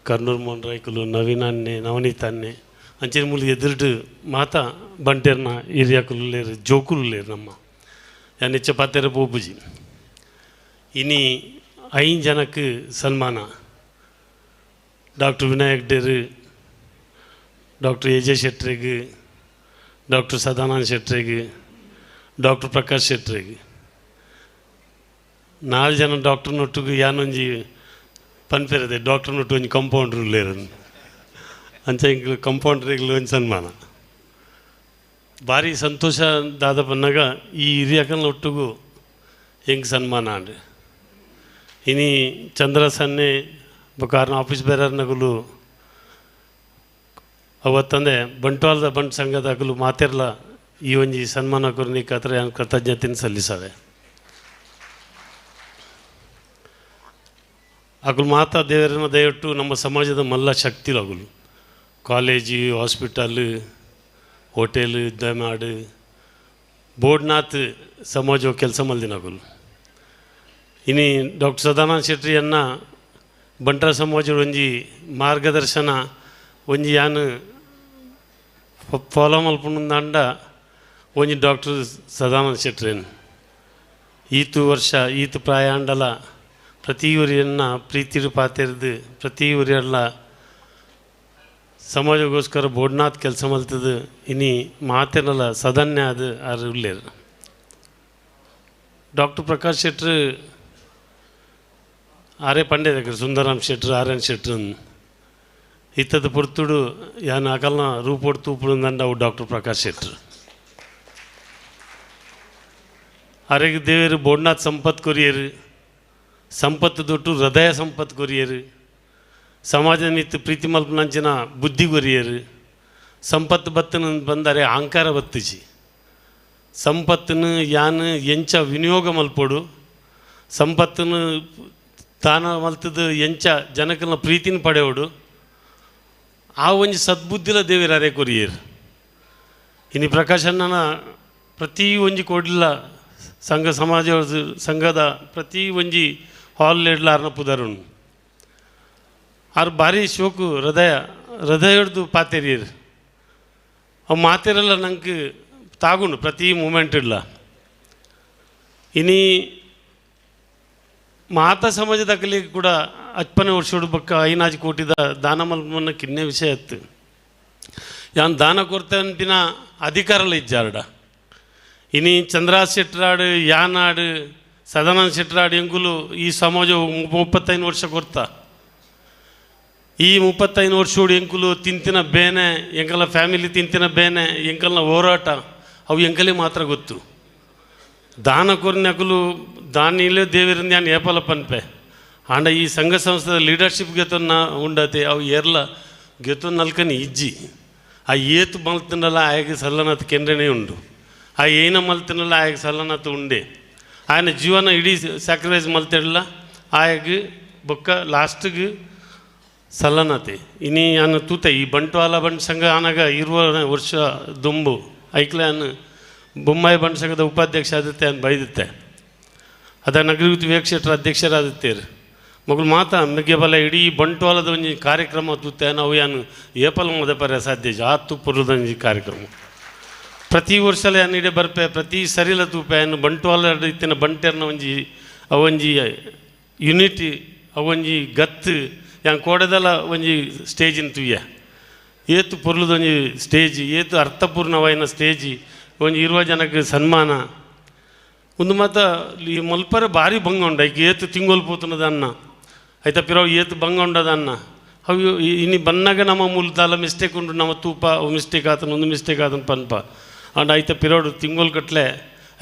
ಕರ್ನೂರು ಮೋಹನ್ ರಾಯ್ಕುಲು, ನವೀನ್ ಅನ್ನೆ, ನವನೀತ್ ಅನ್ನೆ, ಅಂಚನೆ ಮೂಲು ಎದುರುಡು ಮಾತಾ ಬಂಟೇರ್ನ ಹಿರಿಯಕುಲು ಲೇರು, ಜೋಕುಲು ಲೇರು ನಮ್ಮ ಯಾನ್ ಹೆಚ್ಚ ಪಾತೆರ ಪೋಪುಜಿ. ಇನಿ 5 ಜನಕ್ಕೆ ಸನ್ಮಾನ ಡಾಕ್ಟರ್ ವಿನಾಯಕ್ ಡೇರು, doctor A J ಶೆಟ್ರಿಗೆ, doctor Sadananda ಶೆಟ್ರಿಗೆ, doctor Prakash ಶೆಟ್ರಿಗೆ. 4 ಜನ ಡಾಕ್ಟರ್ನೊಟ್ಟಿಗೆ ಯಾನೊಂಜಿ ಪನ್ಪೆರದೆ ಡಾಕ್ಟರ್ನೊಟ್ಟು ಒಂಜಿ ಕಂಪೌಂಡ್ರ್ ಉಲ್ಲೇರು ಅಂಚ ಎಂಕ್ಲು ಕಂಪೌಂಡ್ರಿಗ್ಲು ಒಂಜಿ ಸನ್ಮಾನ. ಭಾರಿ ಸಂತೋಷ ದಾದ ಪನ್ನಾಗ ಈ ಹಿರಿಯಕಲ್ನ ಒಟ್ಟಿಗೂ ಹೆಂಗೆ ಸನ್ಮಾನ ಅಂಡ್ ಇನಿ ಚಂದ್ರ ಸನ್ನೆ ಬೊಕ ಆಫೀಸ್ ಬೇರರ್ನಗುಲು ಅವತ್ತಂದೆ ಬಂಟ್ವಾಳದ ಬಂಟ್ ಸಂಘದ ಅಗಲು ಮಾತಿರ್ಲ ಈ ಒಂಜಿ ಸನ್ಮಾನ ಕೊರ್ನಿಕಾತ್ರ ಯಾನ್ ಕೃತಜ್ಞತೆಯನ್ನು ಸಲ್ಲಿಸವೆ. ಅಗುಲು ಮಾತಾ ದೇವರನ್ನ ದಯವಿಟ್ಟು ನಮ್ಮ ಸಮಾಜದ ಮಲ್ಲ ಶಕ್ತಿ ಅಗುಲು college, hospital, hotel ದಯಮಾಡು ಬೋರ್ಡ್ನಾಥ್ ಸಮಾಜ ಕೆಲಸ ಮಲ್ದಿನ ಅಗುಲು. ಇನಿ ಡಾಕ್ಟರ್ ಸದಾನಂದ ಶೆಟ್ಟಿಯನ್ನ ಬಂಟರ ಸಮಾಜ ಒಂಜಿ ಮಾರ್ಗದರ್ಶನ ಒಂಜಿ ಯಾನ್ ಫಾಲೋ ಮಲ್ಪುಂಡಾಂಡ ಒಂಜಿ ಡಾಕ್ಟರ್ ಸದಾನಂದ ಶೆಟ್ರೇನ್ ಈತು ವರ್ಷ ಈತು ಪ್ರಾಯಾಂಡಲ ಪ್ರತಿಯೊರಿಯನ್ನ ಪ್ರೀತಿಡು ಪಾತೆರ್ದು ಪ್ರತಿಯೊರಿಯಲ್ಲ ಸಮಾಜಗೋಸ್ಕರ ಬೋಡ್ನಾಥ್ ಕೆಲಸ ಮಲ್ತದು ಇನಿ ಮಾತೆನಲ್ಲ ಸದನ್ಯ ಅದು ಆರು ಉಲ್ಲೇರು. ಡಾಕ್ಟರ್ ಪ್ರಕಾಶ್ ಶೆಟ್ರು ಆರೇ ಪಂಡ್ಯದಕರು ಸುಂದರಾಮ್ ಶೆಟ್ರು ಆರ್ ಎನ್ ಶೆಟ್ರು ಇತ್ತದ ಪೊರ್ತುಡು ಯಾನ್ ಅಕಲ್ನ ರೂಪೋಡು ತೂಪುಡು ಅಂದ ಅವು ಡಾಕ್ಟರ್ ಪ್ರಕಾಶ್ ಶೆಟ್ರು. ಆರೆಗ್ ದೇವರು ಬೋಡ್ನಾಥ್ ಸಂಪತ್ ಕೊರಿಯರು, ಸಂಪತ್ತು ದೊಟ್ಟು ಹೃದಯ ಸಂಪತ್ತು ಕೊರಿಯರು, ಸಮಾಜ ನಿತ್ತು ಪ್ರೀತಿ ಮಲ್ಪನಂಚಿನ ಬುದ್ಧಿ ಕೊರಿಯರು. ಸಂಪತ್ತು ಬತ್ತನ ಬಂದರೆ ಅಹಂಕಾರ ಬತ್ತಿಜಿ. ಸಂಪತ್ತನ್ನು ಯಾನ್ ಎಂಚ ವಿನಿಯೋಗ ಮಲ್ಪೊಡು, ಸಂಪತ್ತನ್ನು ದಾನ ಮಲ್ತದ ಎಂಚ ಜನಕನ ಪ್ರೀತಿನ ಪಡೆಯೋಡು, ಆ ಒಂಜಿ ಸದ್ಬುದ್ಧಿಲ ದೇವಿರಾರೇ ಕೊರಿಯರು. ಇನ್ನು ಪ್ರಕಾಶಣ್ಣನ ಪ್ರತಿ ಒಂಜಿ ಕೊಡ್ಲ ಸಂಘ ಸಮಾಜ ಸಂಘದ ಪ್ರತಿ ಒಂಜಿ ಹಾಲ್ ಎಡ್ಲಾರ್ನ ಪುದರುಂಡು. ಆರು ಭಾರಿ ಶೋಕು ಹೃದಯ ಹೃದಯಡ್ದು ಪಾತೆರಿಯರು. ಅವು ಮಾತೆರೆಲ್ಲ ನಂಗೆ ತಾಗುಂಡು ಪ್ರತಿ ಮೂಮೆಂಟ್ ಇಡ್ಲ. ಇನಿ ಮಾತಾ ಸಮಾಜದ ಕಲಿ ಕೂಡ ಅಜ್ಪನೆ ವರ್ಷ ಬಕ್ಕ ಐನಾಜ್ ಕೋಟಿದ ದಾನ ಮಲ್ಪನ ಕಿನ್ನೆ ವಿಷಯ ಇತ್ತು. ಯಾನ್ ದಾನ ಕೊರ್ತೆ ಅನ್ಪಿನ ಅಧಿಕಾರಲ ಇಜ್ಜಾರ್ಡ. ಇನಿ ಚಂದ್ರಾ ಶೆಟ್ರಾಡು ಯಾನಾಡು ಸದಾನಂದ ಶೆಟ್ರಾಡು ಎಂಕುಲು ಈ ಸಮಾಜ 35 ವರ್ಷ ಕೊರ್ತ. ಈ 35 ವರ್ಷೋಡು ಎಂಕುಲು ತಿಂತಿನ ಬೇನೆ, ಎಂಕಲ ಫ್ಯಾಮಿಲಿ ತಿಂತಿನ ಬೇನೆ, ಎಂಕಲ್ನ ಹೋರಾಟ ಅವು ಎಂಕಲೇ ಮಾತ್ರ ಗೊತ್ತು. ದಾನ ಕೊರ್ನಕುಲು ದಾನಿಲೇ ದೇವಿರಿಂದ ಯಾನ್ ಏಪಲ ಪನ್ಪೆ. ಆಂಡ ಈ ಸಂಘ ಸಂಸ್ಥೆದ ಲೀಡರ್ಶಿಪ್ ಗೆತೊನ್ನ ಉಂಡತೆ ಅವು ಏರ್ಲ ಗೆತೊನ್ನ ನಲ್ಕನಿ ಇಜ್ಜಿ. ಆ ಏತು ಮಲ್ತನಲ್ಲ ಆಯಗೆ ಸಲ್ಲನತ್ ಕೆಂದ್ರನೇ ಉಂಡು, ಆ ಏನ ಮಲ್ತನಲ್ಲ ಆಯಗೆ ಸಲ್ಲನತ್ ಉಂಡೆ. ఆయన ಜೀವನ ಇಡೀ ಸ್ಯಾಕ್ರಿಫೈಸ್ ಮಲ್ತಿಡಲ ಆಯಗ್ ಬೊಕ್ಕ ಲಾಸ್ಟ್ಗೆ ಸಲ್ಲನತೆ. ಇನಿ ಅನ್ನ ತೂತೆ ಈ ಬಂಟ್ವಾಳ ಬಂಟ್ ಸಂಘ ಆನಾಗ 20 ವರ್ಷ ದುಂಬು ಐಕ್ಲೆ ಅನ್ನ ಬೊಮ್ಮಾಯಿ ಬಂಟ್ ಸಂಘದ ಉಪಾಧ್ಯಕ್ಷ ಆದಿತ್ತೆ ಅನ್ ಬೈದಿತ್ತೆ. ಅದ ನಗರವಿತ್ ವಿವೇಕ್ ಶೆಟ್ಟರ್ ಅಧ್ಯಕ್ಷರಾದಿತ್ತೇರು. ಮಗಳು ಮಾತಾ ಮಿಗ್ಗೆಬಲ ಇಡೀ ಬಂಟ್ವಾಳದ ಒಂಜಿ ಕಾರ್ಯಕ್ರಮ ತೂತೆ ನಾವು ಯಾನು ಏಪಲ್ ಮದಪರ ಸಾಧ್ಯ ಆತು ಪುರ್ಲದ ಒಂಜಿ ಕಾರ್ಯಕ್ರಮ ಪ್ರತಿ ವರ್ಷಲ ಯಾನ್ ಇಡೆ ಬರ್ಪೆ ಪ್ರತಿ ಸರಿಲ ತೂಪೆ. ಅನ್ನು ಬಂಟ್ವಾಳ ಇತ್ತಿನ ಬಂಟೆರ್ನ ಒಂಜಿ ಅವೊಂಜಿ ಯುನಿಟಿ ಅವೊಂಜಿ ಗತ್ತು ಯಾನ್ ಕೋಡೆದಲ ಒಂಜಿ ಸ್ಟೇಜಿನ ತೂಯ ಏತು ಪೊರ್ಲದ ಒಂಜಿ ಸ್ಟೇಜ್, ಏತು ಅರ್ಥಪೂರ್ಣವಾಯಿನ ಸ್ಟೇಜಿ, ಒಂಜಿ 20 ಜನಕ್ಕೆ ಸನ್ಮಾನ. ಒಂದು ಮಾತ ಈ ಮಲ್ಪರೆ ಭಾರಿ ಭಂಗ ಉಂಡು. ಐಕೆ ಏತು ತಿಂಗೋಲು ಪೋತುನದನ್ನ ಐತ ಪಿರವು ಏತು ಭಂಗ ಉಂಡದನ್ನ ಅವು ಇನಿ ಬನ್ನಾಗ ನಮ್ಮ ಮೂಲದಾಲ ಮಿಸ್ಟೇಕ್ ಉಂಡು, ನಮ್ಮ ತೂಪ ಅವು ಮಿಸ್ಟೇಕ್ ಆತನ ಒಂದು ಮಿಸ್ಟೇಕ್ ಆತನ ಪನ್ಪ ಅಂಡ್ ಐತ ಪಿರೋಡು ತಿಂಗೋಲು ಕಟ್ಲೆ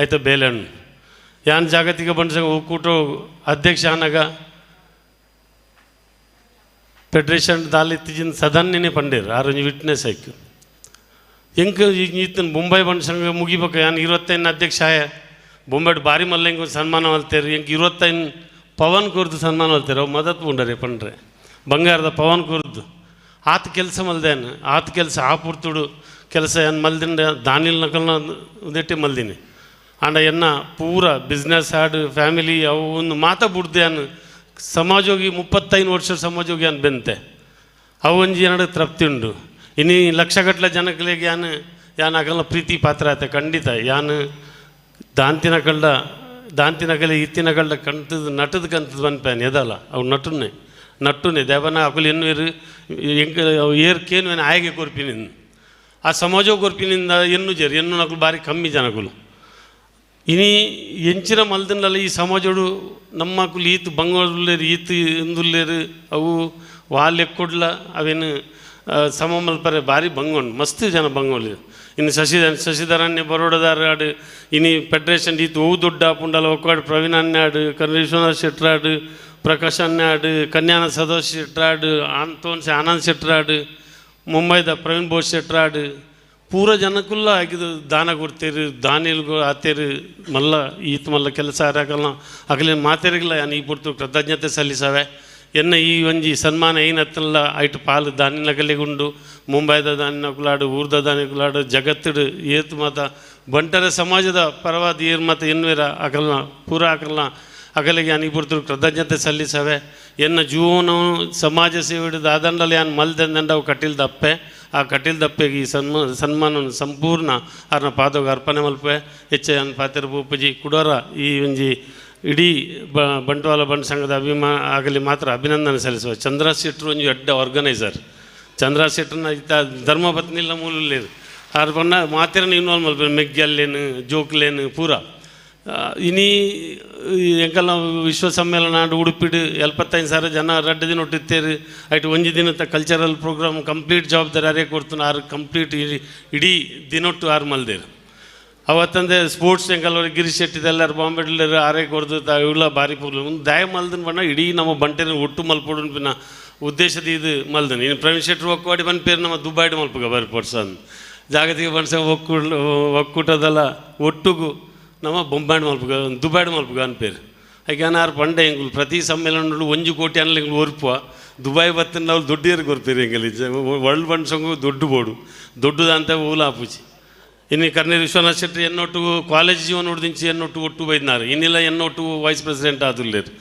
ಐತ ಬೇಲೆಹಣ್ಣು. ಯಾನ್ ಜಾಗತಿಕ ಬಂಡ್ಸಂಗ ಒಕ್ಕೂಟ ಅಧ್ಯಕ್ಷ ಆನಾಗ ಫೆಡರೇಷನ್ ದಾಲಿತ್ತಿಜಿನ ಸದನ್ನೇ ಪಂಡೇರು ಆರೊಂಜಿ ವಿಟ್ನೆಸ್ ಆಯ್ತು. ಎಂಕ್ ಈತನ ಬೊಂಬೈ ಬಂಡ್ ಸಂಘ ಮುಗಿಬೇಕು ಯಾನ್ 25 ಅಧ್ಯಕ್ಷ ಆಯ. ಬೊಂಬೈಡ್ ಭಾರಿ ಮಲ್ಲ ಎಂಕ್ ಸನ್ಮಾನ ಮಲ್ತೇರು. ಎಂಕ್ 25 ಪವನ್ ಕೊರ್ದು ಸನ್ಮಾನ ಮಲ್ತೇರು. ಅವು ಮದತ್ ಉಂಡರೆ ಪಂಡ್ರೆ ಬಂಗಾರದ ಪವನ್ ಕೊರ್ದು ಆತ ಕೆಲಸ ಮಲ್ದೇನು ಆತ ಕೆಲಸ ಆ ಪುರ್ತುಡು ಕೆಲಸ ಏನು ಮಲ್ದಿನ ದಾನಿಲ್ ನಕಲ್ನ ಉದೆಟ್ಟಿ ಮಲ್ದಿನಿ. ಆಂಡ ಎನ್ನ ಪೂರ ಬಿಸ್ನೆಸ್ ಆಡು ಫ್ಯಾಮಿಲಿ ಅವು ಒಂದು ಮಾತಾ ಬುಡ್ದೆ ಅನ್ ಸಮಾಜೋಗಿ 35 ವರ್ಷ ಸಮಾಜೋಗಿ ಅನ್ ಬೆಂತೆ ಅವು ಒಂಜಿ ಏನಾಡು ತೃಪ್ತಿ ಉಂಡು. ಇನಿ ಲಕ್ಷಗಟ್ಟಲೆ ಜನಗಳಿಗೆ ಯಾನ್ ಯಾನ್ ಆಗಲ್ಲ ಪ್ರೀತಿ ಪಾತ್ರ ಆತ ಖಂಡಿತ. ಯಾನ್ ದಾಂತಿನ ಕಳ್ಳ ದಾಂತಿನ ಕಲೆ ಇತ್ತಿನ ಕಳ್ಳ ಕಂತದ ನಟದ ಕಂತದ ಬನ್ಪೇನ್ ಎದಲ್ಲ ಅವು ನಟನೆ ನಟ್ಟುನೆ ದೇವನ ಅಕುಲು ಎನ್ನು ಏರು ಎಂಕ ಏರ್ ಕೇನು ಆಯಗೆ ಕೊರ್ಪಿನಿಂದ ಆ ಸಮಾಜ ಕೊರ್ಪಿನಿಂದ ಎನ್ನು ಜೇರು ಎನ್ನು ನಕಲು ಭಾರಿ ಕಮ್ಮಿ ಜನಕುಲು. ಇನಿ ಎಂಚಿನ ಮಲ್ದಿನಲ್ಲ ಈ ಸಮಾಜೋಡು ನಮ್ಮ ಕುಲು ಈತು ಬಂಗೋಡುಲ್ಲೇರು ಈತು ಇಂದುಲ್ಲೇರು ಅವು ವಾಲೆಕ್ಕೊಡ್ಲ ಅವೇನು ಸಮ ಮಲ್ಪರೆ ಭಾರಿ ಬಂಗೋಂಡು ಮಸ್ತ್ ಜನ ಬಂಗೋಲಿ. ಇನ್ನು ಶಶಿಧರಣ್ಯ ಬರೋಡದಾರ ಆಡು ಇನಿ ಫೆಡರೇಷನ್ ಈತು ಅವು ದೊಡ್ಡ ಪುಂಡಲ ಒಕ್ಕಾಡು ಪ್ರವೀಣ್ ಅನ್ಯಾಡು ಕರ್ನ ವಿಶ್ವನಾಥ್ ಶೆಟ್ರಾಡು ಪ್ರಕಾಶ್ ಅನ್ಯಾಡು ಕನ್ಯಾನ ಸದೋಶ್ ಶೆಟ್ರಾಡು ಆಂತೋನ್ಸಿ ಆನಂದ್ ಶೆಟ್ರಾಡು ಮುಂಬೈದ ಪ್ರವೀಣ್ ಬೋಸ್ ಶೆಟ್ರಾಡು ಪೂರ ಜನಕ್ಕುಲ್ಲ ಆಗಿದ್ದು ದಾನ ಕೊಡ್ತೀರಿ ದಾನಿಲ್ಗು ಆತೇರು ಮಲ್ಲ ಈತ ಮಲ್ಲ ಕೆಲಸ ಆರಾಕಲ್ಲ ಅಗಲಿ ಮಾತೇರಿಗಿಲ್ಲ. ಯಾನ್ ಈ ಪುರ್ತು ಕೃತಜ್ಞತೆ ಸಲ್ಲಿಸವೆ. ಎನ್ನ ಈ ಒಂಜಿ ಸನ್ಮಾನ ಏನತ್ತಲ್ಲ ಐಟು ಪಾಲು ದಾನಿನಗಲಿಗುಂಡು ಮುಂಬೈದ ದಾನಿನಕುಲಾಡು ಊರ್ದ ದಾನಿಕುಲಾಡು ಜಗತ್ತುಡು ಏತು ಮಾತ ಬಂಟರ ಸಮಾಜದ ಪರವಾದ ಏರ್ ಮಾತ ಎನ್ನುವಿರ ಅಗಲ್ನ ಪೂರ ಅಗಲ್ನ ಅಗಲಿಗೆ ಯಾನ್ ಈ ಪುರ್ತು ಕೃತಜ್ಞತೆ ಸಲ್ಲಿಸವೆ. ಎನ್ನ ಜೀವನ ಸಮಾಜ ಸೇವೆ ದಾದಂಡಲ್ಲಿ ಯಾನ್ ಮಲ್ದಂದಂಡ ಅವು ಕಟ್ಟಿಲ್ ದಪ್ಪೆ ಆ ಕಟೀಲ್ ದಪ್ಪೆಗೆ ಈ ಸನ್ಮಾನ ಸಂಪೂರ್ಣ ಆರ್ನ ಪಾದೋಗ ಅರ್ಪಣೆ ಮಲ್ಪೆ ಹೆಚ್ಚೆ ಅನ್ ಪಾತೆರ ಪೂಪುಜಿ ಕುಡೋರ ಈ ಒಂಜಿ ಇಡೀ ಬಂಟ್ವಾಳ ಬಂಟ್ ಸಂಘದ ಆಗಲಿ ಮಾತ್ರ ಅಭಿನಂದನೆ ಸಲ್ಲಿಸುವ ಚಂದ್ರ ಶೆಟ್ಟರು ಒಂಜಿ ಎಡ್ಡ ಆರ್ಗನೈಸರ್ ಚಂದ್ರ ಶೆಟ್ಟರ್ನ ಇತ್ತ ಧರ್ಮಪತ್ನಿಲ್ಲ ಮೂಲಲೇರು ಆರ್ ಪಂಡ ಮಾತೆರನ ಇನ್ವಾಲ್ವ್ ಮಲ್ಪೆರ್ ಮೆಗ್ಗಲ್ಲೇನು ಜೋಕ್ಲೇನು ಪೂರ ಇನಿ ಎಂಕಲ್ನ ವಿಶ್ವ ಸಮ್ಮೇಳನ ಆಂಡ್ ಉಡುಪಿಡು 75,000 ಜನ ರಡ್ಡು ದಿನ ಒಟ್ಟಿತ್ತೇರು ಐಟ್ ಒಂಜಿ ದಿನದ ಕಲ್ಚರಲ್ ಪ್ರೋಗ್ರಾಮ್ ಕಂಪ್ಲೀಟ್ ಜವಾಬ್ದಾರಿ ಅರೇ ಕೊಡ್ತಾನೆ ಆರು ಕಂಪ್ಲೀಟ್ ಇಡೀ ದಿನೊಟ್ಟು ಆರು ಮಲ್ದೇರು ಅವತ್ತಂದೆ ಸ್ಪೋರ್ಟ್ಸ್ ಎಂಕಲ್ ಗಿರೀಶ್ ಶೆಟ್ಟಿದೆಲ್ಲರೂ ಬಾಂಬೆಡ್ಲೇರು ಆರೇ ಕೊಡ್ದು ಇವುಲ ಭಾರಿ ಪೂರ್ಲು ಒಂದು ದಯ ಮಲ್ದನ್ ಬಣ್ಣ ಇಡೀ ನಮ್ಮ ಬಂಟೆನ ಒಟ್ಟು ಮಲ್ಪೊಡು ಪಿನ್ನ ಉದ್ದೇಶದ ಇದು ಮಲ್ದನ್ ಇನ್ನು ಪ್ರವೀಣ್ ಶೆಟ್ಟರು ಒಕ್ಕವಾಡಿ ಬಂದು ನಮ್ಮ ದುಬಾಯ್ಡ್ ಮಲ್ಪುಗ ಬಾರಿ ಪೋಡ್ಸನ್ ಜಾಗತಿಕ ಬಂಡ್ಸ ಒಕ್ಕೂಟದಲ್ಲ ಒಟ್ಟುಗು ನಮ್ಮ ಬೊಂಬಾಂಡ್ ಮಲ್ಪುಗ ದುಬಾಯ್ಡ್ ಮಲ್ಪುಗ ಅನ್ಪೇರು ಐಕಾನಾರು ಪಂಡೆ ಎಂಗುಲು ಪ್ರತಿ ಸಮ್ಮೇಳನಗಳು 1 ಕೋಟಿ ಅನ್ಲ ಎಂಗುಲು ಒರ್ಪುವ ದುಬಾಯ್ ಬತ್ತನ ನಾವು ದೊಡ್ಡ ಕೊರ್ಪೇರು ಎಂಗಲಿ ವರ್ಲ್ಡ್ ಬಂಡ್ಸಂಗು ದೊಡ್ಡ ಬೋಡು ದೊಡ್ಡದಂತ ಊಲ ಆಪುಜಿ ಇನ್ನು ಕರ್ನೀರು ವಿಶ್ವನಾಥ್ ಶೆಟ್ಟಿ ಎನ್ನೊಟ್ಟು ಕಾಲೇಜ್ ಜೀವನ ಹೊಡೆದಿಂಚಿ ಎನ್ನೊಟ್ಟು ಒಟ್ಟು ಬೈದ್ನಾರು ಇನ್ನಿಲ್ಲ ಎನ್ನೊಟ್ಟು ವೈಸ್ ಪ್ರೆಸಿಡೆಂಟ್ ಆದುಲ್ಲೇರು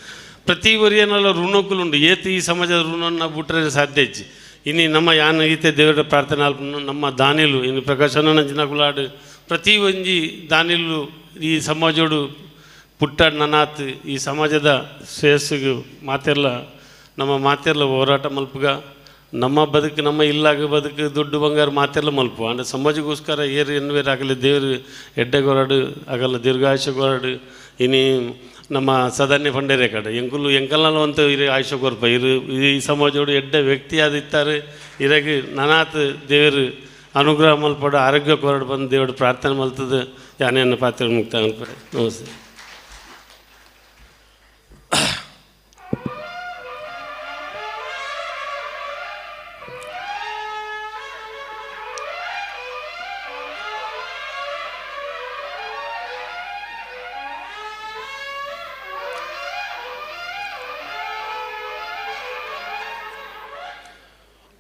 ಪ್ರತಿ ಒರಿಯನ್ನೆಲ್ಲ ಋಣಕ್ಕುಲುಂಡು ಏತು ಈ ಸಮಾಜದ ಋಣವನ್ನು ಬಿಟ್ಟರೆ ಸಾಧ್ಯ ಹೆಚ್ಚು ಇನ್ನು ನಮ್ಮ ಯಾನ ಈತೆ ದೇವರ ಪ್ರಾರ್ಥನೆ ಅಲ್ಪ ನಮ್ಮ ದಾನಿಲು ಇನ್ನು ಪ್ರಕಾಶನ ಗುಲಾಡು ಪ್ರತಿ ಒಂಜಿ ದಾನಿಲು ಈ ಸಮಾಜೋಡು ಪುಟ್ಟ ನನಾತ್ ಈ ಸಮಾಜದ ಶ್ರೇಯಸ್ಸಿಗೆ ಮಾತೆಲ್ಲ ನಮ್ಮ ಮಾತೆಲ್ಲ ಹೋರಾಟ ಮಲ್ಪುಗ ನಮ್ಮ ಬದುಕು ನಮ್ಮ ಇಲ್ಲಾಗ ಬದುಕು ದುಡ್ಡು ಬಂಗಾರ ಮಾತೆಲ್ಲ ಮಲ್ಪು ಅಂದರೆ ಸಮಾಜಕ್ಕೋಸ್ಕರ ಏರು ಎನ್ವೇರು ಆಗಲಿ ದೇವರು ಎಡ್ಡೆಗೊರಡು ಆಗಲ್ಲ ದೀರ್ಘಾಯುಷ್ಯ ಕೊರಡು ಇನಿ ನಮ್ಮ ಸದನ್ಯ ಫಂಡೇರೆ ಕಡೆ ಎಂಕುಲು ಎಂಕಲ್ನಲ್ಲ ಅಂತ ಇರು ಆಯುಷ್ಯ ಕೊರಪ ಇರು ಈ ಸಮಾಜೋಡು ಎಡ್ಡೆ ವ್ಯಕ್ತಿ ಆದಿತ್ತಾರೆ ಇರಾಗಿ ನನಾತ್ ದೇವರು ಅನುಗ್ರಹ ಮಲ್ಪಡು ಆರೋಗ್ಯ ಕೊರಡು ಬಂದು ದೇವರು ಪ್ರಾರ್ಥನೆ ಮಲ್ತದೆ ಯಾನೇನು ಪಾತ್ರ ಮುಕ್ತ ಅನ್ಪಡೆ. ನಮಸ್ತೆ.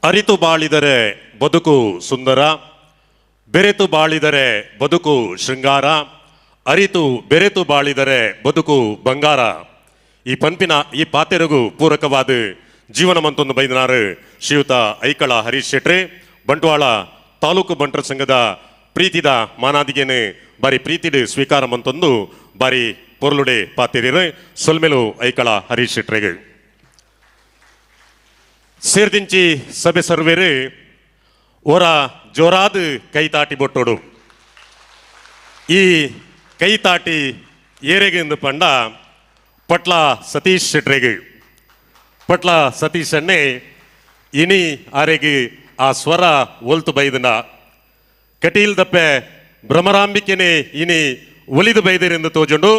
ಅರಿತು ಬಾಳಿದರೆ ಬದುಕು ಸುಂದರ, ಬೆರೆತು ಬಾಳಿದರೆ ಬದುಕು ಶೃಂಗಾರ, ಅರಿತು ಬೆರೆತು ಬಾಳಿದರೆ ಬದುಕು ಬಂಗಾರ. ಈ ಪಂಪಿನ ಈ ಪಾತೆರಗು ಪೂರಕವಾದ ಜೀವನ ಮಂತೊಂದು ಬೈದನಾರು ಶ್ರೀಯುತ ಐಕಳ ಹರೀಶ್ ಶೆಟ್ರೆ ಬಂಟ್ವಾಳ ತಾಲೂಕು ಬಂಟರ ಸಂಘದ ಪ್ರೀತಿದ ಮಾನಾದಿಗೇನೆ ಬಾರಿ ಪ್ರೀತಿಡು ಸ್ವೀಕಾರ ಮಂತೊಂದು ಬಾರಿ ಪೊರ್ಲುಡೆ ಪಾತೆರಿರು ಸೊಲ್ಮೆಲು ಐಕಳ ಹರೀಶ್ ಶೆಟ್ರೆಗೆ. ಸೇರ್ದಿಂಚಿ ಸಭೆ ಸರ್ವೇರು ಓರ ಜೋರಾದ ಕೈತಾಟಿ ಬೊಟ್ಟೋಡು. ಈ ಕೈತಾಟಿ ಏರೆಗೆಂದು ಪಂಡ ಪಟ್ಲ ಸತೀಶ್ ಶೆಟ್ರೆಗೆ. ಪಟ್ಲ ಸತೀಶ್ ಅಣ್ಣೆ ಇನಿ ಆರೆಗೆ ಆ ಸ್ವರ ಒಲ್ತು ಬೈದನ ಕಟೀಲ್ ದಪ್ಪೆ ಭ್ರಮರಾಂಬಿಕೆನೆ ಇನಿ ಒಲಿದು ಬೈದರೆಂದು ತೋಜುಂಡು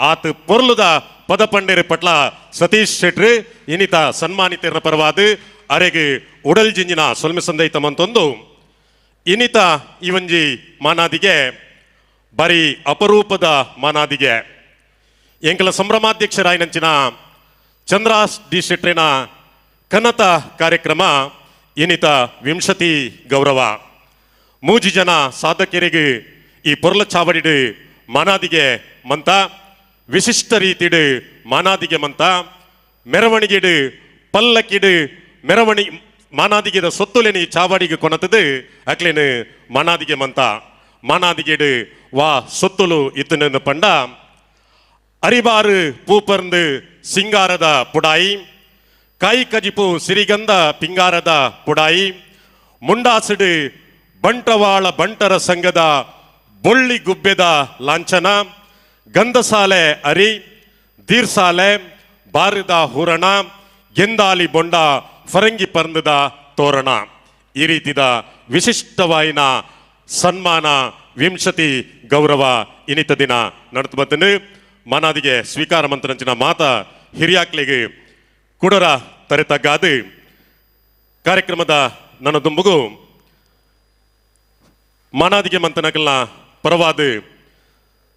ಆತ ಪೊರ್ಲುದ ಪದ ಪಂಡೇರು ಪಟ್ಲ ಸತೀಶ್ ಶೆಟ್ರು ಇನಿತ ಸನ್ಮಾನಿತರ ಪರವಾದ ಅರೆಗೆ ಉಡಲ್ ಜಿಂಜಿನ ಸೊಲ್ಮೆ ಸಂದೈತ ಮಂತೊಂದು ಇನಿತ ಇವಂಜಿ ಮಾನಾದಿಗೆ ಬರೀ ಅಪರೂಪದ ಮಾನಾದಿಗೆ ಎಂಕಲ ಸಂಭ್ರಮಾಧ್ಯಕ್ಷರಾಯಿನಂಚಿನ ಚಂದ್ರಾಸ್ ಡಿ ಶೆಟ್ರಿನ ಕನತ ಕಾರ್ಯಕ್ರಮ ಇನಿತ ವಿಂಶತಿ ಗೌರವ ಮೂಜಿ ಜನ ಸಾಧಕರಿಗೆ ಈ ಪೊರ್ಲ ಚಾವಡಿಡು ಮಾನಾದಿಗೆ ಮಂತ ವಿಶಿಷ್ಟ ರೀತಿಡು ಮಾನಾದಿಗೆ ಮಂತ ಮೆರವಣಿಗೆಡು ಪಲ್ಲಕ್ಕಿಡು ಮೆರವಣಿ ಮಾನಾದಿಗೆದ ಸೊತ್ತುಲೆನಿ ಚಾವಡಿಗೆ ಕೊನತದು ಅಕ್ಲೇನು ಮಾನಾದಿಗೆ ಮಂತ ಮಾನಾದಿಗೆಡು ವಾ ಸೊತ್ತುಲು ಇತ್ತನ ಪಂಡ ಅರಿಬಾರು ಪೂಪರ್ಂದು ಸಿಂಗಾರದ ಪುಡಾಯಿ ಕಾಯಿ ಕಜಿಪು ಸಿರಿಗಂಧ ಪಿಂಗಾರದ ಪುಡಾಯಿ ಮುಂಡಾಸಿಡು ಬಂಟವಾಳ ಬಂಟರ ಸಂಘದ ಬೊಳ್ಳಿ ಗುಬ್ಬೆದ ಲಾಂಛನ ಗಂಧಸಾಲೆ ಅರಿ ದೀರ್ಸಾಲೆ ಬಾರದ ಹೂರಣ ಗೆಂದಾಲಿ ಬೊಂಡ ಫರಂಗಿ ಪರ್ಂದದ ತೋರಣ. ಈ ರೀತಿದ ವಿಶಿಷ್ಟವಾಯಿನ ಸನ್ಮಾನ ವಿಂಶತಿ ಗೌರವ ಇನಿತ ದಿನ ನಡೆದು ಬಂತನು. ಮಾನಾದಿಗೆ ಸ್ವೀಕಾರ ಮಂತ್ರಂಚಿನ ಮಾತ ಹಿರಿಯಾಕ್ಲಿಗೆ ಕುಡರ ತರೆತಗ್ಗಾದು ಕಾರ್ಯಕ್ರಮದ ನನ್ನ ದುಂಬುಗು ಮಾನಾದಿಗೆ ಮಂತನಕಲ್ನ ಪರವಾದ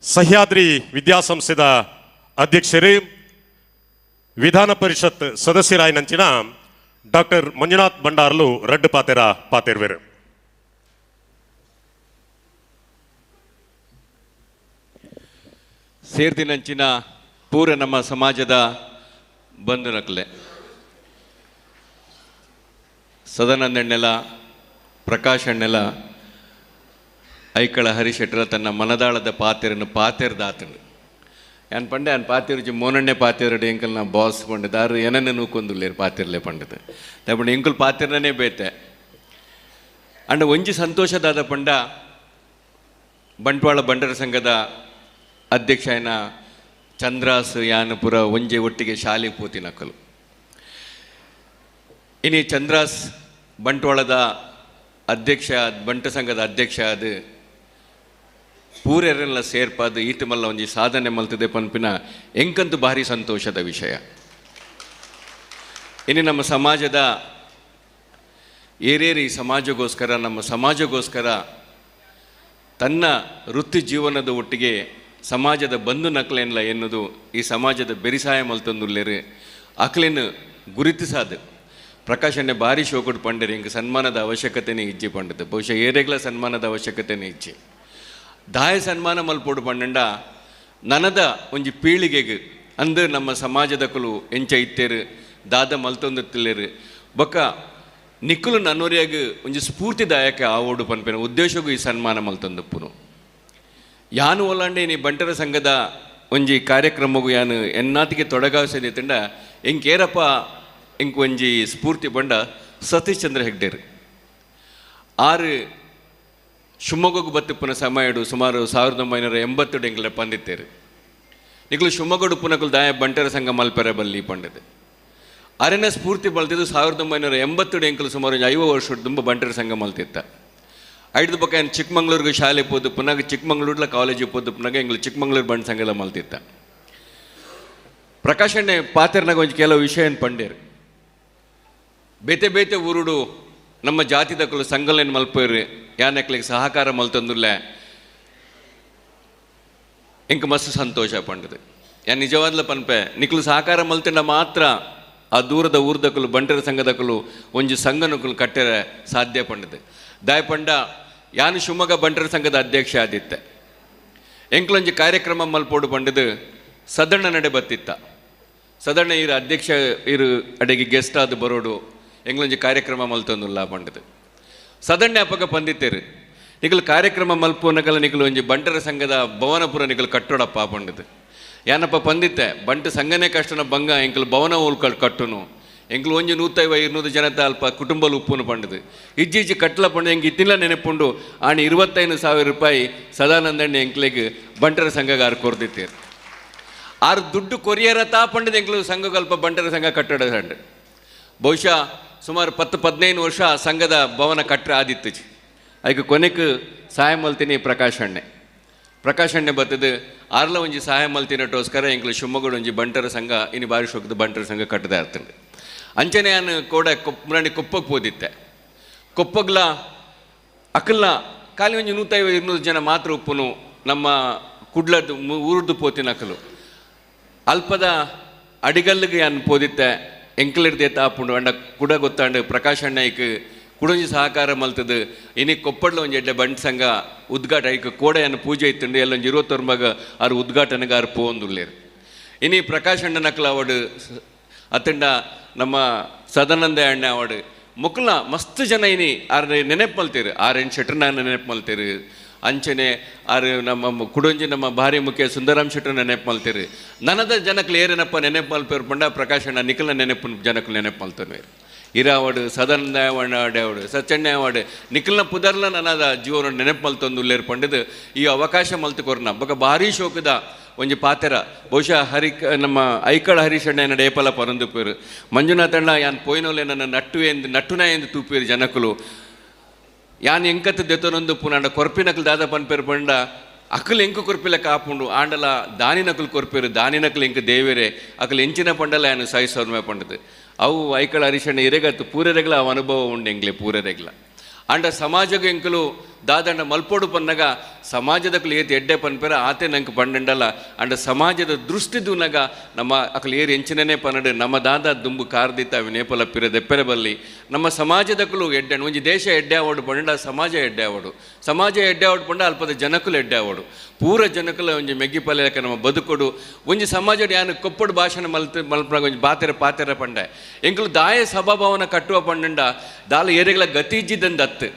ಸಹ್ಯಾದ್ರಿ ವಿದ್ಯಾಸಂಸ್ಥೆದ ಅಧ್ಯಕ್ಷರು ವಿಧಾನ ಪರಿಷತ್ ಸದಸ್ಯರಾಯಿನಂಚಿನ ಡಾಕ್ಟರ್ ಮಂಜುನಾಥ್ ಭಂಡಾರ್ಲು ರಡ್ಡು ಪಾತೆರ ಪಾತೆರ್ವೆರು. ಸೇರ್ದಿನಂಚಿನ ಪೂರ ನಮ್ಮ ಸಮಾಜದ ಬಂಧುನಕ್ಲೆ ಸದಾನಂದಣ್ಣೆಲ ಪ್ರಕಾಶ್ ಅಣ್ಣೆಲ ಐಕಳ ಹರಿಶೆಟ್ಟರ ತನ್ನ ಮನದಾಳದ ಪಾತೆರನ್ನು ಪಾತೆರ್ದಾತಂಡು. ಯಾನ್ ಪಂಡೆ ಆನ್ ಪಾತೆರುಜಿ ಮೋನಣ್ಣೆ ಪಾತೆರಡು ಎಂಕಲ್ ನಾ ಬಾಸ್ ಪಂಡದ ಆರು ಏನನ್ನ ನೂಕೊಂದುಲ್ಲೇರು ಪಾತಿರ್ಲೆ ಪಂಡದು ತಪ್ಪಂಡು ಎಂಕಲ್ ಪಾತೆರ್ನೇ ಬೇತೆ. ಅಂಡ ಒಂಜಿ ಸಂತೋಷದಾದ ಪಂಡ ಬಂಟ್ವಾಳ ಬಂಟರ ಸಂಘದ ಅಧ್ಯಕ್ಷ ಏನ ಚಂದ್ರಾಸ್ ಯಾನಪುರ ಒಂಜೆ ಒಟ್ಟಿಗೆ ಶಾಲೆ ಪೋತಿನಕಲು. ಇನಿ ಚಂದ್ರಾಸ್ ಬಂಟ್ವಾಳದ ಅಧ್ಯಕ್ಷ, ಬಂಟ ಸಂಘದ ಅಧ್ಯಕ್ಷ ಅದು ಪೂರೆರೆಲ್ಲ ಸೇರ್ಪಾದು ಈತ ಮಲ್ಲ ಒಂಜಿ ಸಾಧನೆ ಮಲ್ತದೆ ಪನ್ಪಿನ ಎಂಕಂತೂ ಭಾರಿ ಸಂತೋಷದ ವಿಷಯ. ಇನ್ನು ನಮ್ಮ ಸಮಾಜದ ಏರೇರಿ ಸಮಾಜಗೋಸ್ಕರ, ನಮ್ಮ ಸಮಾಜಗೋಸ್ಕರ ತನ್ನ ವೃತ್ತಿ ಜೀವನದ ಒಟ್ಟಿಗೆ ಸಮಾಜದ ಬಂಧು ನಕಲೇನಲ್ಲ ಎನ್ನುವುದು ಈ ಸಮಾಜದ ಬೆರಿಸಾಯ ಮಲ್ತಂದುಲ್ಲೇರು ಅಕ್ಲೇನು ಗುರುತಿಸಾದು ಪ್ರಕಾಶಣ್ಣೆ ಭಾರಿ ಶೋಕುಡು ಪಂಡರು. ಹಿಂಗೆ ಸನ್ಮಾನದ ಅವಶ್ಯಕತೆನೇ ಇಜ್ಜಿ ಪಂಡದು, ಬಹುಶಃ ಏರೆಗ್ಲ ಸನ್ಮಾನದ ಅವಶ್ಯಕತೆನೇ ಇಜ್ಜಿ. ದಾಯ ಸನ್ಮಾನ ಮಲ್ಪೋಡು ಪಂಡಂಡ ನನದ ಒಂಜಿ ಪೀಳಿಗೆಗೆ ಅಂದು ನಮ್ಮ ಸಮಾಜದ ಕುಲು ಎಂಚ ಇತ್ತೇರು ದಾದ ಮಲ್ತೊಂದುತ್ತಿಲ್ಲೇರು ಬೊಕ್ಕ ನಿಕ್ಕುಲು ನನ್ನೋರಿಯಾಗ ಒಂಜಿ ಸ್ಫೂರ್ತಿದಾಯಕ ಆವೋಡು ಪನ್ಪೇನ ಉದ್ದೇಶಗೂ ಈ ಸನ್ಮಾನ ಮಲ್ತೊಂದುಪ್ಪುನು. ಯಾನು ಒಲ್ಲಾಂಡೆ ನೀ ಬಂಟರ ಸಂಘದ ಒಂಜಿ ಕಾರ್ಯಕ್ರಮಗೂ ಯಾನು ಎನ್ನಾತಿಗೆ ತೊಡಗಾಸೆ ತಂಡ ಎಂಕೇರಪ್ಪ ಎಂಕ್ ಒಂಜಿ ಸ್ಫೂರ್ತಿ ಬಂಡ ಸತೀಶ್ ಚಂದ್ರ ಹೆಗ್ಡೇರು. ಆರು ಶಿವಮೊಗ್ಗಕ್ಕೆ ಬತ್ತಿಪ್ಪನ ಸಮಯಡು ಸುಮಾರು 1980 ಎಂಕ್ಲೆ ಪಂದಿತ್ತೇರು. ನಿಕ್ಲು ಶಿವಮೊಗ್ಗಡು ಪುನಕುಲು ದಾಯ ಬಂಟರ ಸಂಘ ಮಲ್ಪೆರೆ ಬಲ್ಲಿ ಪಂಡದು ಅರೆನ ಸ್ಫೂರ್ತಿ ಬಲ್ತಿದ್ದು 1980 ಎಂಕಲು ಸುಮಾರು 50 ವರ್ಷ ತುಂಬ ಬಂಟರ ಸಂಘ ಮಲ್ತಿತ್ತ. ಐದು ಪಕ್ಕ ಏನು ಚಿಕ್ಕಮಂಗ್ಳೂರಿಗೆ ಶಾಲೆ ಪೋದು ಪುನಃ ಚಿಕ್ಕಮಂಗ್ಳೂರ್ಲ ಕಾಲೇಜಿಗೆ ಪೋದು ಪುನಃ ಎಂಗ್ಳು ಚಿಕ್ಕಮಂಗ್ಳೂರು ಬಂಟ ಸಂಘ ಮಲ್ತಿತ್ತ. ಪ್ರಕಾಶಣ್ಣೆ ಪಾತೆರ್ನಾಗ ಒಂಜಿ ಕೆಲವು ವಿಷಯ ಪಂಡೇರು. ಬೇತೆ ಬೇತೆ ಊರುಡು ನಮ್ಮ ಜಾತಿದಕ್ಕಲು ಸಂಘಲೇನು ಮಲ್ಪೇರು ಯಾನಕ್ಲಿಗೆ ಸಹಕಾರ ಮಲ್ತಂದುಲ್ಲೆ ಇಂಕ ಮಸ್ತ್ ಸಂತೋಷ ಪಂಡದು. ಯಾನ್ ನಿಜವಾದ್ಲ ಪನ್ಪೆ ನಿಕ್ಲು ಸಹಕಾರ ಮಲ್ತಿಂಡ ಮಾತ್ರ ಆ ದೂರದ ಊರ್ದಕ್ಕಲು ಬಂಟರ ಸಂಘದಕ್ಕಲು ಒಂಜಿ ಸಂಘನಕಲು ಕಟ್ಟರೆ ಸಾಧ್ಯ ಪಂಡದು. ದಾಯ ಪಂಡ ಯಾನು ಶಿವಮೊಗ್ಗ ಬಂಟರ ಸಂಘದ ಅಧ್ಯಕ್ಷ ಆದಿತ್ತೆ. ಎಂಕ್ಲೊಂಜಿ ಕಾರ್ಯಕ್ರಮ ಮಲ್ಪೋಡು ಪಂಡದು ಸದಣ್ಣ ನಡೆ ಬತ್ತಿತ್ತ. ಸದಣ್ಣ ಇರು ಅಧ್ಯಕ್ಷ ಇರು ಅಡೆಗೆ ಗೆಸ್ಟ್ ಆದ ಬರೋಡು ಎಂಗ್ಲೊಂಜಿ ಕಾರ್ಯಕ್ರಮ ಮಲ್ತೊಂದುಲ್ಲ ಪಂಡದು ಸದಣ್ಣ ಅಪ್ಪಗ ಪಂದಿತ್ತೇರು. ನಿಕಲು ಕಾರ್ಯಕ್ರಮ ಮಲ್ಪೋನಕಲ ನಿಕಲು ಒಂಜಿ ಬಂಟರ ಸಂಘದ ಭವನಪುರ ನಿಕಲು ಕಟ್ಟೋಡಪ್ಪ ಪಂಡದು. ಯಾನಪ್ಪ ಪಂದಿತ್ತೆ ಬಂಟ ಸಂಘನೇ ಕಷ್ಟನ ಬಂಗ ಎಂಕಲು ಭವನ ಉಳ್ಕಲ್ ಕಟ್ಟುನು ಎಂಕಲು ಒಂಜಿ 150-200 ಜನತ ಅಲ್ಪ ಕುಟುಂಬಲು ಉಪ್ಪುನು ಪಂಡದು. ಇಜ್ಜಿ ಇಜ್ಜಿ ಕಟ್ಟಲ ಪಂಡ ಎಂಕ್ ಇತ್ತಿಲ್ಲ ನೆನಪುಂಡು ಆಣಿ 25,000 ರೂಪಾಯಿ ಸದಾನಂದಣ್ಣ ಎಂಕ್ಲೆಗ್ ಬಂಟರ ಸಂಘಗಾರ ಕೊರ್ದಿತ್ತೇರು. ಆರು ದುಡ್ಡು ಕೊರಿಯರ ತಾ ಪಂಡದ ಎಂಕ್ಲು ಸಂಘಗಲ್ಪ ಬಂಟರ ಸಂಘ ಕಟ್ಟಡ ಸಂಡ ಬಹುಶಃ ಸುಮಾರು 10-15 ವರ್ಷ ಸಂಘದ ಭವನ ಕಟ್ಟಡ ಆದಿತ್ತು. ಅದಕ್ಕೆ ಕೊನೆಗೆ ಸಹಾಯ ಮಲ್ತೀನಿ ಪ್ರಕಾಶಣ್ಣೆ. ಪ್ರಕಾಶಣ್ಣೆ ಬತ್ತದು ಆರ್ಲ ಒಂಜಿ ಸಹಾಯ ಮಲ್ತಿನಟೋಸ್ಕರ ಎಂಕ್ಲು ಶಿವಮೊಗ್ಗಡು ಒಂಜಿ ಬಂಟರ ಸಂಘ ಇನ್ನು ಬಾರಿ ಶೋಕದ ಬಂಟರ ಸಂಘ ಕಟ್ಟದ ಇರ್ತಂಡು. ಅಂಚನೆ ನಾನು ಕೋಡ ಮುರಾಣಿ ಕೊಪ್ಪಗೆ ಪೋದಿತ್ತೆ. ಕೊಪ್ಪಗ್ಲ ಅಕಲ್ನ ಖಾಲಿ ಒಂಜಿ 150-200 ಜನ ಮಾತ್ರ ಉಪ್ಪುನು ನಮ್ಮ ಕುಡ್ಲದ್ದು ಊರ್ದು ಪೋತಿನ ಅಕಲು ಅಲ್ಪದ ಅಡಿಗಲ್ಲಿಗೆ ಯಾನ್ ಪೋದಿತ್ತೆ. ಎಂಕ್ಲಿಡ್ದೆ ತಾಪುಂಡು ಅಂಡ ಕುಡ ಗೊತ್ತಾಂಡು ಪ್ರಕಾಶಣ್ಣ ಐಕ್ ಕುಡೊಂಜಿ ಸಹಕಾರ ಮಲ್ತದು ಇನಿ ಕೊಪ್ಪಡ್ಲ ಒಂಜಿ ಎಡ್ಡೆ ಬಂಟ್ ಸಂಘ ಉದ್ಘಾಟ ಐಕ್ ಕೋಡೆಯನ್ನು ಪೂಜೆ ಇತ್ತುಂಡು ಎಲ್ಲೊಂಜಿ 29 ಆರು ಉದ್ಘಾಟನೆಗೆ ಆರು ಪೋಂದುಲ್ಲೇರು. ಇನಿ ಪ್ರಕಾಶಣ್ಣನಕ್ಲ ಅವಡು ಅತ್ತಂಡ ನಮ್ಮ ಸದಾನಂದ ಅಣ್ಣ ಅವಡು ಮುಕ್ಲ ಮಸ್ತ್ ಜನ ಇನಿ ಆರ್ ನೆನಪು ಮಲ್ತೇರು. ಆರ್ ಎನ್ ಶೆಟ್ರನ ನೆನಪು ಮಲ್ತೇರು. ಅಂಚನೆ ಆರು ನಮ್ಮ ಕುಡೊಂಜಿ ನಮ್ಮ ಭಾರಿ ಮುಖ್ಯ ಸುಂದರಾಮ್ ಶೆಟ್ಟರ್ ನೆನಪು ಮಲ್ತೇರು. ನನದ ಜನಕ್ಲು ಏರೇನಪ್ಪ ನೆನಪು ಮಲ್ಪೇರು ಪಂಡ ಪ್ರಕಾಶಣ್ಣ ನಿಖಲ ನೆನಪು ಜನಕ್ಲು ನೆನಪು ಮಲ್ತೇವೆ. ಇರಾವಡು ಸದಾನಂದ ಅವಡು ಸಚ್ಚಣ್ಣ ಅವಾರ್ಡ್ ನಿಖಲ್ನ ಪುದರ್ಲ ನನ್ನದ ಜೀವನ ನೆನಪು ಮಲ್ತೊಂದು ಉಲ್ಲೇರು ಪಂಡದು ಈ ಅವಕಾಶ ಮಲ್ತು ಕೊರ್ನ ಬೊಕ ಭಾರಿ ಶೋಕದ ಒಂಜಿ ಪಾತೆರ ಬಹುಶಃ ಹರಿ ನಮ್ಮ ಐಕಳ ಹರೀಶಣ್ಣ ಎನ್ನ ಡೇಪಲ ಪರಂದುಪೇರು ಮಂಜುನಾಥಣ್ಣ ಯಾನ್ ಪೋಯಿನೋಲೆ ನನ್ನ ನಟ್ಟು ಎಂದು ನಟ್ಟುನ ಎಂದು ತೂಪೇರು ಜನಕುಲು ಯಾನ್ ಎಂಕತ್ತು ದೆತ್ತೊನೊಂದು ಪುನಾಂಡ ಕೊರ್ಪಿನಕಲು ದಾದ ಪನ್ಪೇರು ಪಂಡ ಅಕಲ್ ಎಂಕು ಕೊರ್ಪಿಲ ಕಾಪುಂಡು ಆಂಡಲ ದಾನಿನಕಲು ಕೊರ್ಪೇರು ದಾನಿನಕಲು ಎಂಕು ದೇವೇರೆ ಅಕಲ್ ಎಂಚಿನ ಪಂಡಲ ಯಾನು ಸಾಯಿಸೋರ್ಮೆ ಪಂಡದು ಅವು ಐಕಳ ಹರೀಶಣ್ಣ ಇರೆಗತ್ತು ಪೂರೆರೆಗ್ಲ ಅವು ಅನುಭವ ಉಂಡು ಎಂಗ್ಲೆ ಪೂರೆರೆಗ್ಲ ಆಂಡ ಸಮಾಜಕ್ಕೆ ಎಂಕಲು ದಾದಂಡ ಮಲ್ಪೋಡು ಪನ್ನಗ ಸಮಾಜದಕ್ಕಲು ಏತ್ ಎಡ್ಡೆ ಪನ್ಪೇರ ಆತೆ ನಂಗೆ ಪಂಡಂಡಲ್ಲ ಅಂಡ ಸಮಾಜದ ದೃಷ್ಟಿ ದೂನಗ ನಮ್ಮ ಅಕಲು ಏರು ಎಂಚಿನೇ ಪನ್ನಡು ನಮ್ಮ ದಾದ ದುಂಬು ಕಾರ್ದಿತ್ತ ಅವಿ ನೇಪಲ ಪಿರ ದೆಪ್ಪೆರೆ ಬಲ್ಲಿ ನಮ್ಮ ಸಮಾಜದಕ್ಕಲು ಎಡ್ಡೆ ಒಂಜಿ ದೇಶ ಎಡ್ಡೆ ಆವಡು ಪಂಡ ಸಮಾಜ ಎಡ್ಡೆ ಆವಡು ಸಮಾಜ ಎಡ್ಡೆ ಆವಡು ಪಂಡ ಅಲ್ಪದ ಜನಕುಲು ಎಡ್ಡೆ ಆವಡು ಪೂರ ಜನಕುಲ ಒಂಜಿ ಮೆಗ್ಗಿ ಪಲ್ಯಕ ನಮ್ಮ ಬದುಕೊಡು ಒಂಜಿ ಸಮಾಜ ಯಾನು ಕೊಪ್ಪಡು ಭಾಷಣ ಮಲ್ತ ಮಲ್ಪನಾಗ ಒಂಜಿ ಬಾತೆರ ಪಾತೆರ ಪಂಡೆ ಎಂಕಲು ದಾಯ ಸಭಾಭವನ ಕಟ್ಟುವ ಪಂಡಂಡ ದಾಲ ಏರೆಗಳ ಗತಿ ಇಜ್ಜಿದಂದು ಅತ್ತು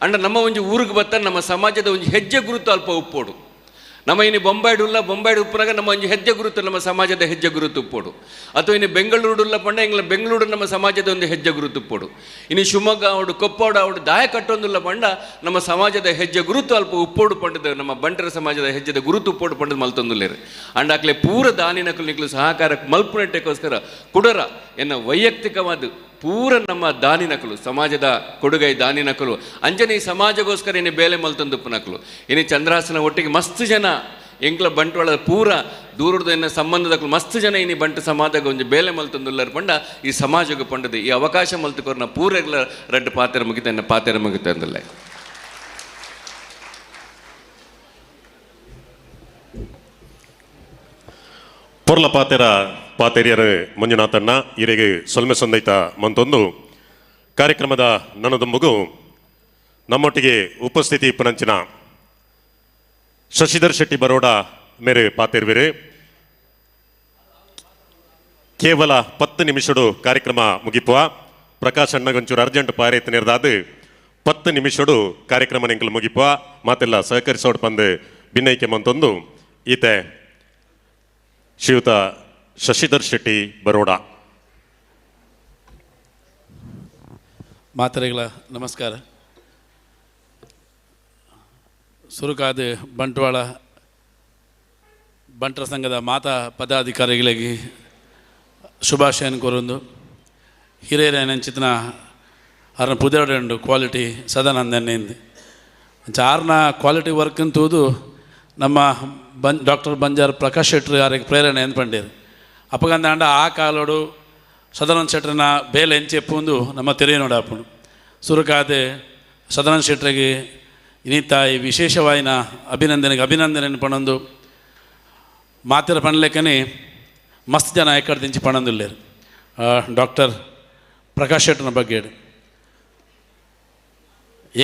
ಅಂಡ ನಮ್ಮ ಒಂಜಿ ಊರಿಗೆ ಬತ್ತ ನಮ್ಮ ಸಮಾಜದ ಒಂಜಿ ಹೆಜ್ಜೆ ಗುರುತು ಅಲ್ಪ ಉಪ್ಪೋಡು. ನಮ್ಮ ಇನ್ನು ಬೊಂಬಾಯ್ಡುಲ್ಲ, ಬೊಂಬಾಯ್ಡು ಉಪ್ಪುನಾಗ ನಮ್ಮ ಒಂಜಿ ಹೆಜ್ಜೆ ಗುರುತು ನಮ್ಮ ಸಮಾಜದ ಹೆಜ್ಜೆ ಗುರುತು ಉಪ್ಪೋಡು. ಅಥವಾ ಇನ್ನು ಬೆಂಗಳೂರುಡುಲ್ಲ ಪಂಡ ಎಂಗ್ಲ ಬೆಂಗಳೂರು ನಮ್ಮ ಸಮಾಜದ ಒಂದು ಹೆಜ್ಜೆ ಗುರುತು ಉಪ್ಪೋಡು. ಇನ್ನು ಶಿವಮೊಗ್ಗ ಅವಡು ಕೊಪ್ಪೋಡು ಅವಡು ದಾಯ ಕಟ್ಟೊಂದುಲ್ಲ ಪಂಡ ನಮ್ಮ ಸಮಾಜದ ಹೆಜ್ಜೆ ಗುರುತು ಅಲ್ಪ ಉಪ್ಪೋಡು ಪಂಡದ ನಮ್ಮ ಬಂಟರ ಸಮಾಜದ ಹೆಜ್ಜೆದ ಗುರುತು ಉಪ್ಪೋಡು ಪಂಡದ ಮಲ್ತೊಂದುಲ್ಲೇರು. ಅಂಡ ಆಕ್ಲೆ ಪೂರ ದಾನಿನಕುಲು ನಿಕ್ಲು ಸಹಕಾರಕ್ಕೆ ಮಲ್ಪುನೆಟ್ಟೆಗೋಸ್ಕರ ಕುಡರ ಎನ್ನ ವೈಯಕ್ತಿಕವಾದ ಪೂರ ನಮ್ಮ ದಾನಿನಕಲು ಸಮಾಜದ ಕೊಡುಗೈ ದಾನಿನಕಲು ಅಂಜನೆ ಸಮಾಜಗೋಸ್ಕರ ಇನ್ನು ಬೇಲೆ ಮಲ್ತಂದುಪ್ಪನಕಲು ಇನ್ನು ಚಂದ್ರಾಸನ ಒಟ್ಟಿಗೆ ಮಸ್ತ್ ಜನ ಎಂಕ್ಲ ಬಂಟ್ವಾಳದ ಪೂರ ದೂರದ ಎನ್ನ ಸಂಬಂಧದಕಲು ಮಸ್ತ್ ಜನ ಇನಿ ಬಂಟ ಸಮಾಜಗ ಒಂಜಿ ಬೇಲೆ ಮಲ್ತಂದುಲ್ಲರ್ ಪಂಡ ಈ ಸಮಾಜಕ್ಕೆ ಪಂಡದು ಈ ಅವಕಾಶ ಮಲ್ತುಕೊರ್ನ ಪೂರೆಗ್ಲ ರಡ್ಡು ಪಾತೆರ ಮುಗಿತ ಎನ್ನ ಪಾತೆರ ಮುಗಿತ ಅಂದಲ್ಲ. ಪೊರ್ಲ ಪಾತೆರ ಪಾತೆರಿಯರು ಮಂಜುನಾಥಣ್ಣ ಇರೆಗೆ ಸೊಲ್ಮೆ ಸಂದೈತ ಮಂತೊಂದು ಕಾರ್ಯಕ್ರಮದ ನನದೊಂಬುಗು ನಮ್ಮೊಟ್ಟಿಗೆ ಉಪಸ್ಥಿತಿ ಪುನಂಚಿನ ಶಶಿಧರ್ ಶೆಟ್ಟಿ ಬರೋಡ ಮೇರೆ ಪಾತೆರ್ವಿರೆ. ಕೇವಲ 10 ನಿಮಿಷಡು ಕಾರ್ಯಕ್ರಮ ಮುಗಿಪುವ. ಪ್ರಕಾಶ್ ಅಣ್ಣಗೊಂಚೂರು ಅರ್ಜೆಂಟ್ ಪಾರೇತನಿರ್ದಾದು 10 ನಿಮಿಷಡು ಕಾರ್ಯಕ್ರಮ ನಿಂಕಲು ಮುಗಿಪುವ. ಮಾತೆಲ್ಲ ಸಹಕರಿಸೋಡ್ ಪಂದು ಭಿನ್ನೈಕೆ ಮಂತೊಂದು ಈತೆ ಶ್ರೀಯುತ ಶಶಿಧರ್ ಶೆಟ್ಟಿ ಬರೋಡ. ಮಾತರೆಗಳ ನಮಸ್ಕಾರ. ಸುರುಕಾದ ಬಂಟ್ವಾಳ ಬಂಟರ ಸಂಘದ ಮಾತಾ ಪದಾಧಿಕಾರಿಗಳಿಗೆ ಶುಭಾಶಯನ ಕೋರೊಂದು. ಹಿರಿಯರ ಆರ್ನ ಪುದೆರಡು ಕ್ವಾಲಿಟಿ ಸದಾನಂದನ್ನಿಂದ ಆರ್ನ ಕ್ವಾಲಿಟಿ ವರ್ಕ್ ಅಂತೂದು ನಮ್ಮ ಡಾಕ್ಟರ್ ಬಂಜಾರ್ ಪ್ರಕಾಶ್ ಶೆಟ್ಟರು ಯಾರಿಗೆ ಪ್ರೇರಣೆ ಅಂತ ಪಂಡೇರು. ಅಪ್ಪಗಂದಾಂಡ ಆ ಕಾಲೋಡು ಸದಾನಂದ ಶೆಟ್ಟರನ ಬೇಲೆ ಎಂಚೆಪ್ಪುಂದು ನಮ್ಮ ತೆರೆಯ ನೋಡಾಪುಂಡು. ಸುರುಕಾದೆ ಸದಾನಂದ ಶೆಟ್ಟರಿಗೆ ಇನ್ನಿತಾಯಿ ವಿಶೇಷವಾಯಿನ ಅಭಿನಂದನೆಗೆ ಅಭಿನಂದನೆ ಪಣೊಂದು ಮಾತಿರ ಪಣಲೆಕ್ಕನೆ ಮಸ್ತ್ ಜನ ಎಕ್ಕಡ್ದಿಂಚಿ ಪಣೊಂದುಲ್ಲೇರು ಡಾಕ್ಟರ್ ಪ್ರಕಾಶ್ ಶೆಟ್ಟರನ ಬಗ್ಗೆ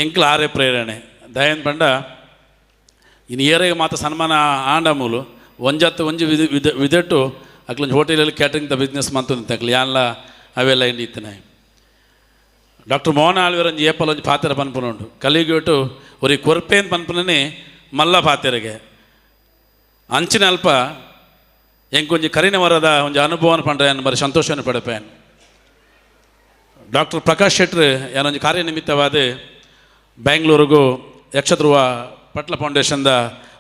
ಎಂಕ್ಲ ಆರೇ ಪ್ರೇರಣೆ ದಯನ್ ಪಂಡ ಇನ್ನು ಏರೆಗೆ ಮಾತ್ರ ಸನ್ಮಾನ ಆಂಡ ಮೂಲು ಒಂಜತ್ತು ಒಂಜಿ ವಿಧ ವಿಧ ವಿದಟ್ಟು ಅಕ್ಲೊಂಜಿ ಹೋಟೆಲಲ್ಲಿ catering the business ಮಂತೊಂದು ಅಕ್ಲು ಯಾನ್ಲ ಅವೆಲ್ಲ ಇಂಡಿ ಇತ್ತನೆ. ಡಾಕ್ಟರ್ ಮೋಹನ್ ಆಳ್ವೆರ್ ಒಂಜಿ ಏಪಲ್ ಒಂಜಿ ಪಾತೆರ ಪನ್ಪುನುಂಡು ಕಲಿಗೇಟು ಒರಿ ಕೊರ್ಪೇನ್ ಪನ್ಪುನೇ ಮಲ್ಲ ಪಾತೆರೆಗೆ ಅಂಚಿನ ಅಲ್ಪ ಎಂಕೊಂಜಿ ಕರಿನ ವರದ ಒಂಜಿ ಅನುಭವನ ಪಂಡ್ರೆ ಬರೀ ಸಂತೋಷವನ್ನು ಪಡೆಪೇನ್. ಡಾಕ್ಟರ್ ಪ್ರಕಾಶ್ ಶೆಟ್ರು ಏನೊಂಜಿ ಕಾರ್ಯನಿಮಿತ್ತವಾದ ಬೆಂಗಳೂರಿಗೂ ಯಕ್ಷಧ್ರುವ ಪಟ್ಲ ಫೌಂಡೇಶನ್ದ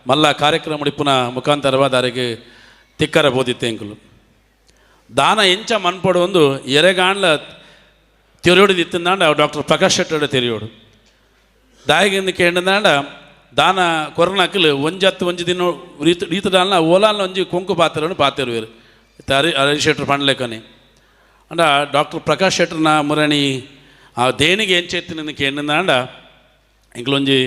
ಮಲ್ಲ ಕಾರ್ಯಕ್ರಮ ಇಪ್ಪುನ ಮುಖಾಂತರವಾದ ಅರೆಗೆ ತಿಕ್ಕರ ಬೋದಿತ್ತೆ ಎಂಕುಲು ದಾನ ಎಂಚ ಮನ್ಪಡು ಒಂದು ಎರೆಗಾಂಡ್ಲ ತೆರಿಯೋಡು ಇತ್ತಿಂದಾಂಡ ಡಾಕ್ಟರ್ ಪ್ರಕಾಶ್ ಶೆಟ್ಟರು ತೆರಿಯೋಡು ದಾಯಿಗಿಂದ ಕೇಂದ್ರಂದಾಂಡ ದಾನ ಕೊರೋನಾಕಲು ಒಂಜತ್ತು ಒಂಜಿ ದಿನ ರೀತದಾಲ್ನ ಓಲಾಲ್ನ ಒಂಜಿ ಕೊಂಕು ಪಾತ್ರವನ್ನು ಪಾತಿರುವರು ಹರಿ ಹರೀಶ್ ಶೆಟ್ಟರು ಪಂಡ್ಲೆಕನೆ. ಅಂಡ ಡಾಕ್ಟರ್ ಪ್ರಕಾಶ್ ಶೆಟ್ಟರ್ನ ಮುರಣಿ ಆ ದೇಣಿಗೆ ಎಂಚೆತ್ತಿನ ಕೇಂದ್ರಂದಾಂಡ ಎಂಕ್ಲೊಂಜಿ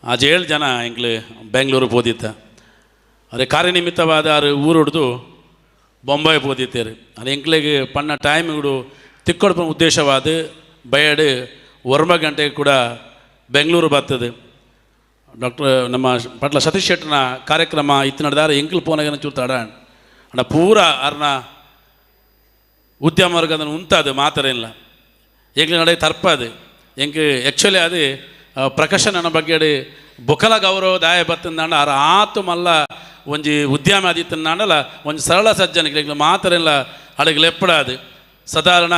ಆ 7 ಜನ ಎಂಕ್ಲು ಬೆಂಗಳೂರು ಪೋದಿತ್ತ ಅರೆ ಕಾರ್ಯನಿಮಿತ್ತವಾದ ಆರು ಊರುಡ್ದು ಬೊಂಬಾಯಿ ಪೋದಿತ್ತೇರು. ಅದು ಎಂಕ್ಲೆಗೆ ಪಣ್ಣ ಟೈಮ್ ಕೂಡ ತಿಕ್ಕೊಡ್ಪ ಉದ್ದೇಶವಾದ ಬಯಡು 1 ಗಂಟೆಗೆ ಕೂಡ ಬೆಂಗಳೂರು ಬರ್ತದೆ. ಡಾಕ್ಟರ್ ನಮ್ಮ ಪಟ್ಲ ಸತೀಶ್ ಶೆಟ್ಟರ್ನ ಕಾರ್ಯಕ್ರಮ ಇತ್ತು ನಡೆದಾರೆ ಎಂಕ್ಲು ಪೋನಾಗ ಚೂರು ತಡ ಅಂಡ ಪೂರ ಅರ್ನ ಉದ್ಯಮ ವರ್ಗ ಅದನ್ನು ಉಂತಾದು ಮಾತ್ರ ಇಲ್ಲ ಎಂಕ್ಲ ನಡೆ ತರ್ಪದು ಎಂಕ್ ಆ್ಯಕ್ಚುಲಿ ಅದು ಪ್ರಕಾಶನ ಬಗ್ಗೆ ಬೊಕಲ ಗೌರವ ದಾಯ ಬತ್ತಂದಾಂಡ ಆರ ಆತು ಮಲ್ಲ ಒಂಜಿ ಉದ್ಯಮ ಆದಿತ್ತಂದಾಂಡಲ ಒಂಜಿ ಸರಳ ಸಜ್ಜನಿಗೆ ಎಂಕ್ಲ ಮಾತ್ರ ಇಲ್ಲ ಅಡಗಲು ಎಪ್ಪಡಾದು ಸಾಧಾರಣ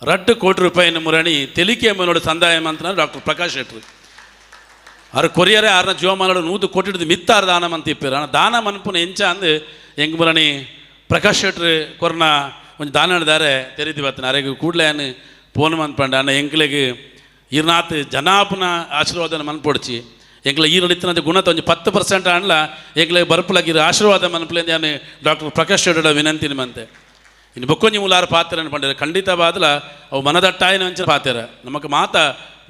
2 ಕೋಟಿ ರೂಪಾಯಿನ ಮುರಣಿ ತೆಲಿಕೆ ಮನೋಡು ಸಂದಾಯ ಮಂತ್ರ ಡಾಕ್ಟರ್ ಪ್ರಕಾಶ್ ಶೆಟ್ಟರು ಆರು ಕೊರಿಯರೇ ಆರ್ನ ಜೀವಮಾನೋಡು 100 ಕೋಟಿ ಮಿತ್ತಾರ ದಾನ ಮಂತ ಇಪ್ಪೇರು. ಅಣ್ಣ ದಾನ ಮನ್ಪುನ ಎಂಚ ಅಂದು ಎಂಗ್ ಮುರಣಿ ಪ್ರಕಾಶ್ ಶೆಟ್ಟರು ಕೊರ್ನ ಒಂಜಿ ದಾನ ದಾರೆ ತೆರಿದು ಬತ್ತನ ಅರೆಗೆ ಕೂಡಲೇ ಫೋನ್ ಮನ್ಪಂಡ ಅಣ್ಣ ಎಂಕ್ಲೆಗೆ ಈರ್ನಾಥ್ ಜನಾಪನ ಆಶೀರ್ವಾದನ ಮನ್ಪೊಡ್ಚಿ ಎಂಕ್ಲ ಈ ನಡಿತನದ ಗುಣತ ಒಂಜಿ 10% ಆಂಡ್ಲ ಎಂಕ್ಲೆ ಬರ್ಪುಲಾಗಿರೋ ಆಶೀರ್ವಾದ ಮನ್ಪುಲೇಂದು ಯಾನು ಡಾಕ್ಟರ್ ಪ್ರಕಾಶ್ ಶೆಟ್ಟರ ವಿನಂತಿ ನಿಮ್ಮಂತೆ. ಇನ್ನು ಬೊಕ್ಕೊಂಜಿ ಮೂಲಾರ ಪಾತ್ರ ಪಂಡಿರ ಖಂಡಿತವಾದಲ ಅವು ಮನದಟ್ಟಾಯಿನ ಅಂಚಿನ ಪಾತ್ರ ನಮಕ್ ಮಾತ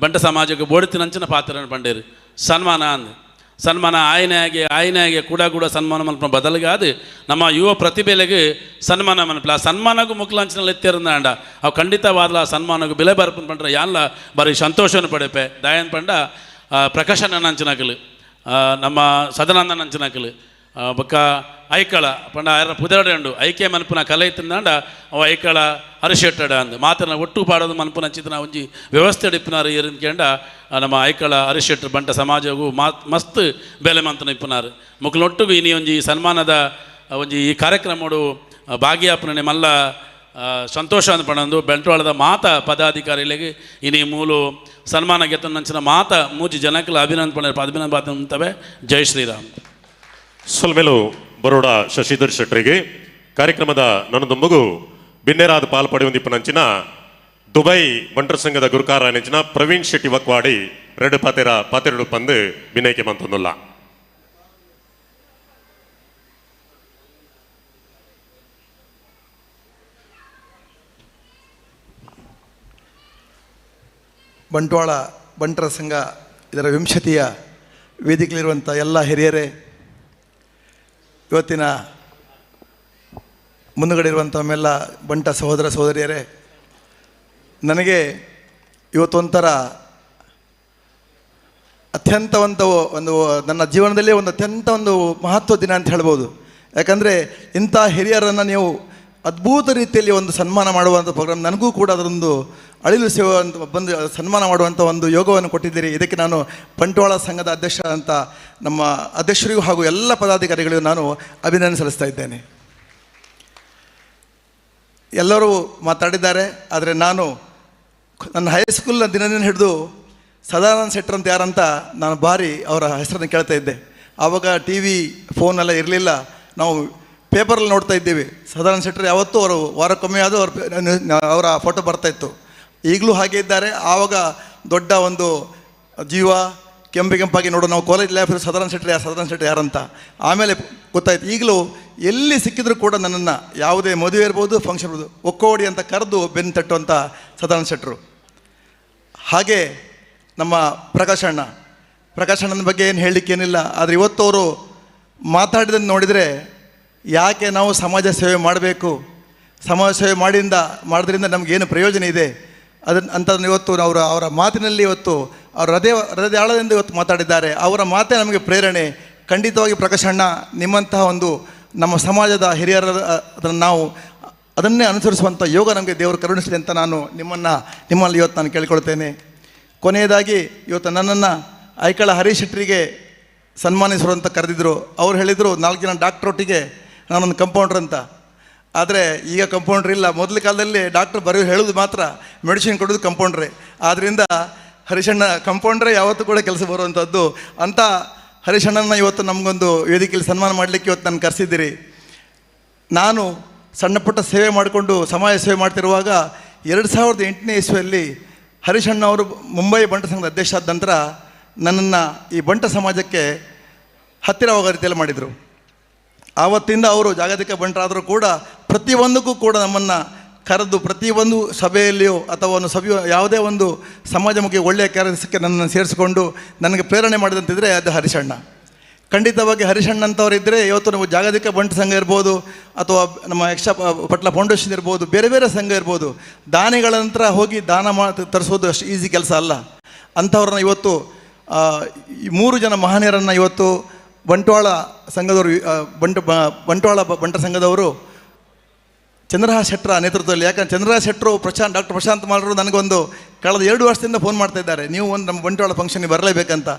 ಬಂಟ ಸಮಾಜಕ್ಕೆ ಬೋಡಿತಿನ ಅಂಚಿನ ಪಾತ್ರ ಪಂಡೇರು ಸನ್ಮಾನ ಅಂದ್ ಸನ್ಮಾನ ಆಯನಾಗೆ ಆಯನಾಗೆ ಕೂಡ ಕೂಡ ಸನ್ಮಾನ ಮನ್ಪುನ ಬದಲಿಗಾದು ನಮ್ಮ ಯುವ ಪ್ರತಿಭೆಲೆಗೆ ಸನ್ಮಾನ ಮನ್ಪಲ ಆ ಸನ್ಮಾನಗೂ ಮುಕ್ಲಾಂಚಿನಲ್ಲಿ ಎತ್ತಿರಂದಾಂಡ ಅವು ಖಂಡಿತವಾದಲ ಆ ಸನ್ಮಾನಗೂ ಬೆಲೆ ಬರ್ಪುನ ಪಂಡ್ರೆ ಯಾನ್ಲ ಬರೀ ಸಂತೋಷವನ್ನು ಪಡೆಪೆ ದಯನ್ ಪಂಡ ಪ್ರಕಾಶನ ಅಂಚಿನಕಲು ನಮ್ಮ ಸದಾನಂದನ ಅಂಚಿನಕಲು ಬೊಕ್ಕ ಐಕಳ ಪಂಡ ಆಯನ ಪುದರಡೆ ಉಂಡು ಐಕೆ ಮನ್ಪುನ ಕಲೆ ಇತ್ತಿಂದಾಂಡ ಅವು ಐಕಳ ಹರಿಶೆಟ್ಟಡ ಅಂದ್ ಮಾತನ ಒಟ್ಟು ಪಾಡೋದು ಮನ್ಪುನ ಚಿತ್ನ ಒಂಜಿ ವ್ಯವಸ್ಥೆ ಇಪ್ಪುನಾರು ಏರಿನ ಕೇಂಡ ನಮ್ಮ ಐಕಳ ಹರಿಶೆಟ್ಟರು ಬಂಟ ಸಮಾಜಗೂ ಮಸ್ತ್ ಬೇಲೆ ಮಂತನ ಇಪ್ಪುನಾರು ಮುಕ್ಲೊಟ್ಟುಗು ಇನಿ ಒಂಜಿ ಸನ್ಮಾನದ ಒಂಜಿ ಈ ಕಾರ್ಯಕ್ರಮಡು ಭಾಗಿಯಾಪುನನೆ ಮಲ್ಲ ಸಂತೋಷ ಅಂತ ಪಣಂದು ಬಂಟ್ವಾಳದ ಮಾತ ಪದಾಧಿಕಾರಿಗಳಿಗೆ ಇನಿ ಮೂಲು ಸನ್ಮಾನ ಗೆತ್ತನಂಚಿನ ಮಾತ ಮೂಜಿ ಜನಕ್ಲ ಅಭಿನಂದನೆ ಅಭಿನಂದನೆ. ಜೈ ಶ್ರೀರಾಮ್. ಸೊಲ್ಮೆಲು ಬರೋಡ ಶಶಿಧರ್ ಶೆಟ್ಟರಿಗೆ ಕಾರ್ಯಕ್ರಮದ ನನ್ನದೊಂಬಗು ಬಿನ್ನೆರಾದ ಪಾಲ್ಪಡೆಯುವಂದಿಪ್ಪನಂಚಿನ ದುಬೈ ಬಂಟರ ಸಂಘದ ಗುರುಕಾರ ನೆಂಚಿನ ಪ್ರವೀಣ್ ಶೆಟ್ಟಿ ವಕ್ವಾಡಿ ರೆಡ್ ಪಾತೆರ ಪಾತೆರಡು ಪಂದು ಬಿನೈಕೆ ಮಂತೊಂದುಲ್ಲ. ಬಂಟ್ವಾಳ ಬಂಟರ ಸಂಘ ಇದರ ವಿಂಶತಿಯ ವೇದಿಕೆಯಲ್ಲಿರುವಂಥ ಎಲ್ಲ ಹಿರಿಯರೇ, ಇವತ್ತಿನ ಮುಂದುಗಡೆ ಇರುವಂಥ ನಮ್ಮೆಲ್ಲ ಬಂಟ ಸಹೋದರ ಸಹೋದರಿಯರೇ, ನನಗೆ ಇವತ್ತೊಂಥರ ಅತ್ಯಂತ ಒಂದು ನನ್ನ ಜೀವನದಲ್ಲೇ ಒಂದು ಅತ್ಯಂತ ಒಂದು ಮಹತ್ವ ದಿನ ಅಂತ ಹೇಳ್ಬೋದು. ಯಾಕಂದರೆ ಇಂಥ ಹಿರಿಯರನ್ನು ನೀವು ಅದ್ಭುತ ರೀತಿಯಲ್ಲಿ ಒಂದು ಸನ್ಮಾನ ಮಾಡುವಂಥ ಪ್ರೋಗ್ರಾಮ್ ನನಗೂ ಕೂಡ ಅದರೊಂದು ಅಳಿಲು ಸೇವೆ ಅಂತ ಬಂದು ಸನ್ಮಾನ ಮಾಡುವಂಥ ಒಂದು ಯೋಗವನ್ನು ಕೊಟ್ಟಿದ್ದೀರಿ. ಇದಕ್ಕೆ ನಾನು ಬಂಟ್ವಾಳ ಸಂಘದ ಅಧ್ಯಕ್ಷರಾದಂಥ ನಮ್ಮ ಅಧ್ಯಕ್ಷರಿಗೂ ಹಾಗೂ ಎಲ್ಲ ಪದಾಧಿಕಾರಿಗಳಿಗೂ ನಾನು ಅಭಿನಂದನೆ ಸಲ್ಲಿಸ್ತಾ ಇದ್ದೇನೆ. ಎಲ್ಲರೂ ಮಾತಾಡಿದ್ದಾರೆ, ಆದರೆ ನಾನು ನನ್ನ ಹೈಸ್ಕೂಲ್ನ ದಿನದಿಂದ ಹಿಡಿದು ಸದಾನಂದ ಶೆಟ್ಟರ್ ಅಂತ ಯಾರಂತ ನಾನು ಭಾರಿ ಅವರ ಹೆಸರನ್ನು ಕೇಳ್ತಾ ಇದ್ದೆ. ಆವಾಗ ಟಿ ವಿ ಫೋನೆಲ್ಲ ಇರಲಿಲ್ಲ, ನಾವು ಪೇಪರಲ್ಲಿ ನೋಡ್ತಾ ಇದ್ದೀವಿ. ಸದಾನಂದ ಶೆಟ್ಟರ್ ಯಾವತ್ತೂ ಅವರು ವಾರಕ್ಕೊಮ್ಮೆ ಆದರೂ ಅವರ ಫೋಟೋ ಬರ್ತಾಯಿತ್ತು. ಈಗಲೂ ಹಾಗೆ ಇದ್ದಾರೆ. ಆವಾಗ ದೊಡ್ಡ ಒಂದು ಜೀವ ಕೆಂಪು ಕೆಂಪಾಗಿ ನೋಡೋ ನಾವು ಕಾಲೇಜ್ ಲೈಫಲ್ಲಿ ಸದಾನಂದ ಶೆಟ್ಟರ್ ಯಾರು, ಸದಾನಂದ ಶೆಟ್ಟರ್ ಯಾರಂತ ಆಮೇಲೆ ಗೊತ್ತಾಯ್ತು. ಈಗಲೂ ಎಲ್ಲಿ ಸಿಕ್ಕಿದ್ರೂ ಕೂಡ ನನ್ನನ್ನು ಯಾವುದೇ ಮದುವೆ ಇರ್ಬೋದು, ಫಂಕ್ಷನ್ ಇರ್ಬೋದು, ಒಕ್ಕೋಡಿ ಅಂತ ಕರೆದು ಬೆನ್ನು ತಟ್ಟುವಂಥ ಸದಾನಂದ ಶೆಟ್ಟರು. ಹಾಗೆ ನಮ್ಮ ಪ್ರಕಾಶಣ್ಣ, ಪ್ರಕಾಶಣ್ಣನ ಬಗ್ಗೆ ಏನು ಹೇಳಲಿಕ್ಕೇನಿಲ್ಲ. ಆದರೆ ಇವತ್ತು ಅವರು ಮಾತಾಡಿದ್ದನ್ನು ನೋಡಿದರೆ ಯಾಕೆ ನಾವು ಸಮಾಜ ಸೇವೆ ಮಾಡಬೇಕು, ಸಮಾಜ ಸೇವೆ ಮಾಡೋದ್ರಿಂದ ನಮಗೇನು ಪ್ರಯೋಜನ ಇದೆ ಅದನ್ನು ಅಂತ ಇವತ್ತು ಅವರು ಅವರ ಮಾತಿನಲ್ಲಿ ಇವತ್ತು ಅವರ ಹೃದಯ ಆಳದಿಂದ ಇವತ್ತು ಮಾತಾಡಿದ್ದಾರೆ. ಅವರ ಮಾತೇ ನಮಗೆ ಪ್ರೇರಣೆ. ಖಂಡಿತವಾಗಿ ಪ್ರಕಾಶಣ್ಣ ನಿಮ್ಮಂತಹ ಒಂದು ನಮ್ಮ ಸಮಾಜದ ಹಿರಿಯರ ಅದನ್ನು ನಾವು ಅದನ್ನೇ ಅನುಸರಿಸುವಂಥ ಯೋಗ ನಮಗೆ ದೇವರು ಕರುಣಿಸಲಿ ಅಂತ ನಾನು ನಿಮ್ಮಲ್ಲಿ ಇವತ್ತು ನಾನು ಕೇಳಿಕೊಳ್ತೇನೆ. ಕೊನೆಯದಾಗಿ ಇವತ್ತು ನನ್ನನ್ನು ಐಕಳ ಹರೀಶ್ ಶೆಟ್ಟರಿಗೆ ಸನ್ಮಾನಿಸರು ಅಂತ ಕರೆದಿದ್ದರು. ಅವ್ರು ಹೇಳಿದರು 4 ಜನ ಡಾಕ್ಟ್ರೊಟ್ಟಿಗೆ ನಾನೊಂದು ಕಂಪೌಂಡ್ರ್ ಅಂತ. ಆದರೆ ಈಗ ಕಂಪೌಂಡ್ರ್ ಇಲ್ಲ. ಮೊದಲ ಕಾಲದಲ್ಲಿ ಡಾಕ್ಟ್ರ್ ಬರೀ ಹೇಳೋದು ಮಾತ್ರ, ಮೆಡಿಸಿನ್ ಕೊಡೋದು ಕಂಪೌಂಡ್ರೇ. ಆದ್ದರಿಂದ ಹರೀಶಣ್ಣ ಕಂಪೌಂಡ್ರೇ ಯಾವತ್ತೂ ಕೂಡ ಕೆಲಸ ಬರುವಂಥದ್ದು ಅಂತ ಹರೀಶಣ್ಣನ ಇವತ್ತು ನಮಗೊಂದು ವೇದಿಕೆಯಲ್ಲಿ ಸನ್ಮಾನ ಮಾಡಲಿಕ್ಕೆ ಇವತ್ತು ನಾನು ಕರೆಸಿದ್ದೀರಿ. ನಾನು ಸಣ್ಣ ಪುಟ್ಟ ಸೇವೆ ಮಾಡಿಕೊಂಡು ಸಮಾಜ ಸೇವೆ ಮಾಡ್ತಿರುವಾಗ 2008ನೇ ಇಸ್ವಿಯಲ್ಲಿ ಹರೀಶಣ್ಣ ಅವರು ಮುಂಬೈ ಬಂಟ ಸಂಘದ ಅಧ್ಯಕ್ಷ ಆದ ನಂತರ ನನ್ನನ್ನು ಈ ಬಂಟ ಸಮಾಜಕ್ಕೆ ಹತ್ತಿರವಾಗೋ ರೀತಿಯಲ್ಲಿ ಮಾಡಿದರು. ಆವತ್ತಿಂದ ಅವರು ಜಾಗತಿಕ ಬಂಟರಾದರೂ ಕೂಡ ಪ್ರತಿಯೊಂದಕ್ಕೂ ಕೂಡ ನಮ್ಮನ್ನು ಕರೆದು ಪ್ರತಿಯೊಂದು ಸಭೆಯಲ್ಲಿಯೋ ಅಥವಾ ಒಂದು ಸಭೆಯೋ ಯಾವುದೇ ಒಂದು ಸಮಾಜಮುಖಿ ಒಳ್ಳೆಯ ಕೆಲಸಕ್ಕೆ ನನ್ನನ್ನು ಸೇರಿಸಿಕೊಂಡು ನನಗೆ ಪ್ರೇರಣೆ ಮಾಡಿದಂತಿದ್ದರೆ ಅದು ಹರೀಶಣ್ಣ. ಖಂಡಿತವಾಗಿ ಹರೀಶಣ್ಣಂಥವರಿದ್ದರೆ ಇವತ್ತು ನಾವು ಜಾಗತಿಕ ಬಂಟ ಸಂಘ ಇರ್ಬೋದು ಅಥವಾ ನಮ್ಮ ಯಕ್ಷ ಪಟ್ಲ ಫೌಂಡೇಶನ್ ಇರ್ಬೋದು, ಬೇರೆ ಬೇರೆ ಸಂಘ ಇರ್ಬೋದು, ದಾನಿಗಳ ನಂತರ ಹೋಗಿ ದಾನ ತರಿಸೋದು ಅಷ್ಟು ಈಸಿ ಕೆಲಸ ಅಲ್ಲ. ಅಂಥವ್ರನ್ನ ಇವತ್ತು ಈ 3 ಜನ ಮಹನೀಯರನ್ನು ಇವತ್ತು ಬಂಟ್ವಾಳ ಸಂಘದವರು ಬಂಟ್ವಾಳ ಬಂಟ ಸಂಘದವರು ಚಂದ್ರಹಾಸ್ ಶೆಟ್ಟರ ನೇತೃತ್ವದಲ್ಲಿ, ಯಾಕಂದರೆ ಚಂದ್ರಹಾಸ್ ಶೆಟ್ಟರು ಡಾಕ್ಟರ್ ಪ್ರಶಾಂತ್ ಮಾಲ್ರು ನನಗೊಂದು ಕಳೆದ 2 ವರ್ಷದಿಂದ ಫೋನ್ ಮಾಡ್ತಾಯಿದ್ದಾರೆ, ನೀವು ಒಂದು ನಮ್ಮ ಬಂಟ್ವಾಳ ಫಂಕ್ಷನ್ಗೆ ಬರಲೇಬೇಕಂತ.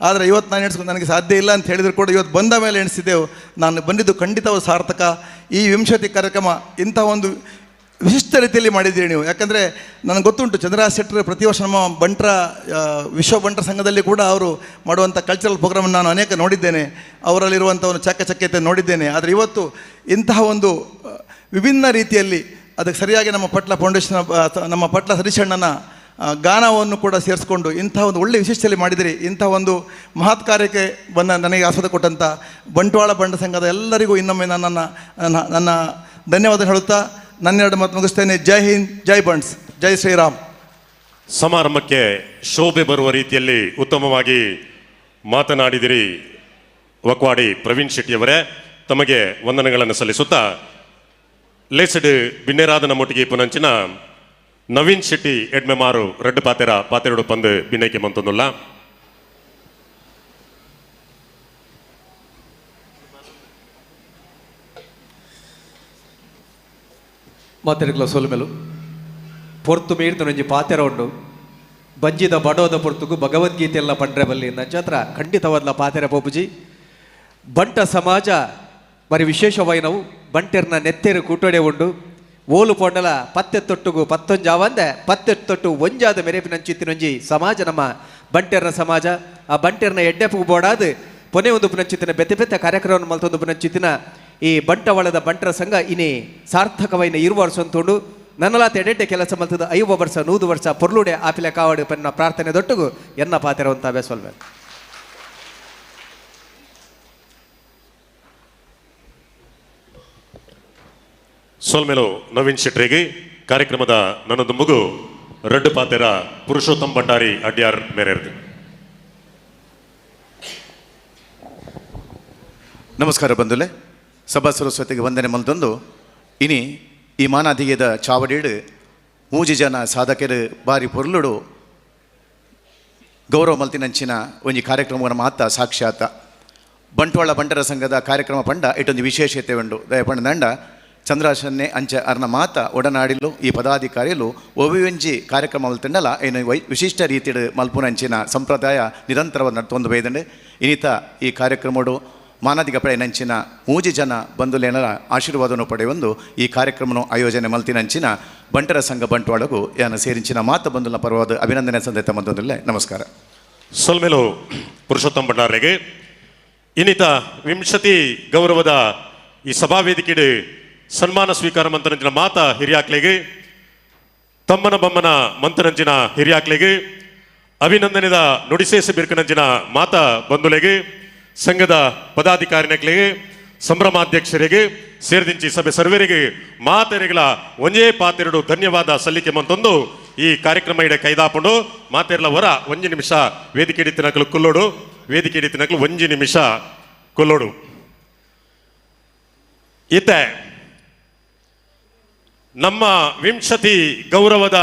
ಆದರೆ ಇವತ್ತು ನಾನು ಎಣಿಸ್ಕೊಂಡು ನನಗೆ ಸಾಧ್ಯ ಇಲ್ಲ ಅಂತ ಹೇಳಿದ್ರು ಕೂಡ ಇವತ್ತು ಬಂದ ಮೇಲೆ ಎಣಿಸಿದ್ದೆವು. ನಾನು ಬಂದಿದ್ದು ಖಂಡಿತವಾದ ಸಾರ್ಥಕ. ಈ ವಿಂಶತಿ ಕಾರ್ಯಕ್ರಮ ಇಂಥ ಒಂದು ವಿಶಿಷ್ಟ ರೀತಿಯಲ್ಲಿ ಮಾಡಿದ್ದೀರಿ ನೀವು. ಯಾಕಂದರೆ ನನಗೆ ಗೊತ್ತುಂಟು ಚಂದ್ರಹಾಸ್ ಶೆಟ್ಟರು ಪ್ರತಿ ವರ್ಷ ನಮ್ಮ ಬಂಟರ ವಿಶ್ವ ಬಂಟರ ಸಂಘದಲ್ಲಿ ಕೂಡ ಅವರು ಮಾಡುವಂಥ ಕಲ್ಚರಲ್ ಪ್ರೋಗ್ರಾಮನ್ನು ನಾನು ಅನೇಕ ನೋಡಿದ್ದೇನೆ, ಅವರಲ್ಲಿರುವಂಥ ಒಂದು ಚಾಕಚಕ್ಯತೆ ನೋಡಿದ್ದೇನೆ. ಆದರೆ ಇವತ್ತು ಇಂತಹ ಒಂದು ವಿಭಿನ್ನ ರೀತಿಯಲ್ಲಿ ಅದಕ್ಕೆ ಸರಿಯಾಗಿ ನಮ್ಮ ಪಟ್ಲ ಫೌಂಡೇಶನ್ ನಮ್ಮ ಪಟ್ಲ ಹರೀಶಣ್ಣನ ಗಾನವನ್ನು ಕೂಡ ಸೇರಿಸ್ಕೊಂಡು ಇಂಥ ಒಂದು ಒಳ್ಳೆಯ ವಿಶಿಷ್ಟತೆಯಲ್ಲಿ ಮಾಡಿದಿರಿ. ಇಂಥ ಒಂದು ಮಹತ್ ಕಾರ್ಯಕ್ಕೆ ಬಂದ ನನಗೆ ಆಸ್ಪದ ಕೊಟ್ಟಂಥ ಬಂಟ್ವಾಳ ಬಂಟ ಸಂಘದ ಎಲ್ಲರಿಗೂ ಇನ್ನೊಮ್ಮೆ ನನ್ನ ನನ್ನ ಧನ್ಯವಾದ ಹೇಳುತ್ತಾ ನನ್ನೆರಡು ಮಾತು ಮುಗಿಸ್ತೇನೆ. ಜೈ ಹಿಂದ್, ಜೈ ಬಂಟ್ಸ್, ಜೈ ಶ್ರೀರಾಮ್. ಸಮಾರಂಭಕ್ಕೆ ಶೋಭೆ ಬರುವ ರೀತಿಯಲ್ಲಿ ಉತ್ತಮವಾಗಿ ಮಾತನಾಡಿದಿರಿ ವಕ್ವಾಡಿ ಪ್ರವೀಣ್ ಶೆಟ್ಟಿಯವರೇ, ತಮಗೆ ವಂದನೆಗಳನ್ನು ಸಲ್ಲಿಸುತ್ತಾ ಲೇಸಡ್ ಬಿನ್ನೆರಾದ ನಮ್ಮೊಟ್ಟಿಗೆ ಪುನಂಚಿನ ನವೀನ್ ಶೆಟ್ಟಿ ಎಡ್ಮೆಮಾರು ರೆಡ್ ಪಾತೆರ ಪಾತೆರಡು ಪಂದು ಬಿನ್ನೈಕೆ ಮಂತೊಂದುಲ್ಲ. ಮಾತೆರ್ಗ್ಲ ಸೊಲ್ಮೆಲು ಪೊರ್ತು ಮೀರ್ದು ಒಂಜಿ ಪಾತೆರ ಉಂಡು ಬಂಜಿದ ಬಡೋದ ಪೊರ್ತುಗು ಭಗವದ್ಗೀತೆ ಎಲ್ಲ ಪಂಡ್ರೆ ಬಲ್ಲಿ ನಂಚಾತ್ರ ಖಂಡಿತವಾದ್ಲ ಪಾತೆರ ಪೋಪುಜಿ. ಬಂಟ ಸಮಾಜ ಬರಿ ವಿಶೇಷವಾಯಿನವು ಬಂಟೆರ್ನ ನೆತ್ತೆರು ಕೂಟೊಡೆ ಉಂಡು ಓಲು ಪೊಂಡಲ ಪತ್ತೆ ತೊಟ್ಟುಗು ಪತ್ತೊಂಜಾವಂದೆ ಪತ್ತೆ ತೊಟ್ಟು ಒಂಜಾದ ಮೆರೆಪಿನಂಚಿತ್ತಿನೊಂಜಿ ಸಮಾಜ ನಮ್ಮ ಬಂಟೆರ್ನ ಸಮಾಜ. ಆ ಬಂಟೆರ್ನ ಎಡ್ಡೆಪು ಬೋಡಾದು ಕೊನೆ ಒಂದು ಪುನಂಚಿತ್ತಿನ ಬೆತ್ತೆ ಬೆತ್ತೆ ಕಾರ್ಯಕ್ರಮವನ್ನು ಮಲ್ತೊಂದು ಪುನಂಚಿತ್ತಿನ ಈ ಬಂಟವಾಳದ ಬಂಟರ ಸಂಘ ಇನಿ ಸಾರ್ಥಕವೈನ ಇರುವ ವರ್ಷ ಅಂತುಂಡು. ನನ್ನಲಾತ ಎಡೆಡ್ಡೆ ಕೆಲಸ ಮಲ್ತದ 50 ವರ್ಷ 100 ವರ್ಷ ಪೊರ್ಲುಡೆ ಆಪಿಲೆ ಕಾವಾಡು ಪನ್ನ ಪ್ರಾರ್ಥನೆ ದೊಟ್ಟುಗು ಎನ್ನ ಪಾತೆರವಂತ ಬೆಸೊಲ್ವೆ. ಸೊಲ್ಮೆಲು ನವೀನ್ ಶೆಟ್ರಿಗೆ ಕಾರ್ಯಕ್ರಮದ ನನ್ನದು ಮಗು ರಡ್ಡು ಪಾತೆರ ಪುರುಷೋತ್ತಮ್ ಭಂಡಾರಿ ಅಡ್ಯಾರ್ ಮೇರೆರ್ದು. ನಮಸ್ಕಾರ ಬಂಧುಲೆ, ಸಭಾ ಸರಸ್ವತಿಗೆ ವಂದನೆ ಮಲ್ತೊಂದು ಇನಿ ಈ ಮಾನಾದಿಗೆದ ಚಾವಡಿಡು ಮೂಜಿ ಜನ ಸಾಧಕರು ಬಾರಿ ಪೊರ್ಲುಡು ಗೌರವ ಮಲ್ತಿನಂಚಿನ ಒಂಜಿ ಕಾರ್ಯಕ್ರಮವನ್ನು ಮಾತ ಸಾಕ್ಷಾತ ಬಂಟ್ವಾಳ ಬಂಟರ ಸಂಘದ ಕಾರ್ಯಕ್ರಮ ಪಂಡ ಇಟ್ಟೊಂದು ವಿಶೇಷತೆ ಉಂಡು. ದಯಪಂಡ ದಂಡ ಚಂದ್ರಾಶನ್ನೆ ಅಂಚ ಅರ್ನ ಮಾತ ಒಡನಾಡಿಲು ಈ ಪದಾಧಿಕಾರಿಲು ಒವಿಯೊಂಜಿ ಕಾರ್ಯಕ್ರಮ ಮಲ್ತಂಡಲ ಏನು ವಿಶಿಷ್ಟ ರೀತಿಡು ಮಲ್ಪುನಂಚಿನ ಸಂಪ್ರದಾಯ ನಿರಂತರವಾಗಿ ನಡ್ತೊಂದು ಬೈದಂಡೆ. ಇನ್ನಿತ ಈ ಕಾರ್ಯಕ್ರಮಡು ಮಾನಾದಿಗ ಪಡೆಯನಂಚಿನ ಮೂಜಿ ಜನ ಬಂಧುಲೇನರ ಆಶೀರ್ವಾದವನ್ನು ಪಡೆಯೊಂದು ಈ ಕಾರ್ಯಕ್ರಮವನ್ನು ಆಯೋಜನೆ ಮಲ್ತಿನಂಚಿನ ಬಂಟರ ಸಂಘ ಬಂಟ್ವಾಳಗು ಯಾನ ಸೇರಿಂಚಿನ ಮಾತ ಬಂಧುಲ ಪರವಾದ ಅಭಿನಂದನೆ ಸಂದೇತ ಬಂಧುಲೇ ನಮಸ್ಕಾರ. ಸೊಲ್ಮೆಲು ಪುರುಷೋತ್ತಮ ಭಂಡಾರಿಗೆ ಇನ್ನಿತ ವಿಂಶತಿ ಗೌರವದ ಈ ಸಭಾವೇದಿಕೆಡೆ ಸನ್ಮಾನ ಸ್ವೀಕಾರ ಮಂತರಂಚಿನ ಮಾತ ಹಿರಿಯಾಕ್ಲೆಗೆ ತಮ್ಮನ ಬಮ್ಮನ ಮಂತರಂಚಿನ ಹಿರಿಯಾಕ್ಲೆಗೆ ಅಭಿನಂದನೆದ ನುಡಿಸೇಸ ಬಿರ್ಕನಂಚಿನ ಮಾತ ಬಂಧುಲೆಗೆ ಸಂಘದ ಪದಾಧಿಕಾರಿನಕ್ಲೆಗೆ ಸಂಭ್ರಮಾಧ್ಯಕ್ಷರಿಗೆ ಸೇರಿದಿಂಚಿ ಸಭೆ ಸರ್ವರಿಗೆ ಮಾತೆರೆಗಳ ಒಂಜೇ ಪಾತೆರಡು ಧನ್ಯವಾದ ಸಲ್ಲಿಕೆ ಮಂತೊಂದು ಈ ಕಾರ್ಯಕ್ರಮ ಇಡೆ ಕೈದಾಪುಂಡು. ಮಾತೆರ್ಲ ವರ ಒಂಜಿ ನಿಮಿಷ ವೇದಿಕೆ ಹಿಡಿತಿನಕಲು ಕುಲ್ಲೋಡು, ವೇದಿಕೆ ಹಿಡಿತಿನಕಲು ಒಂಜಿ ನಿಮಿಷ ಕುಲ್ಲೋಡು. ಈತೆ ನಮ್ಮ ವಿಂಶತಿ ಗೌರವದ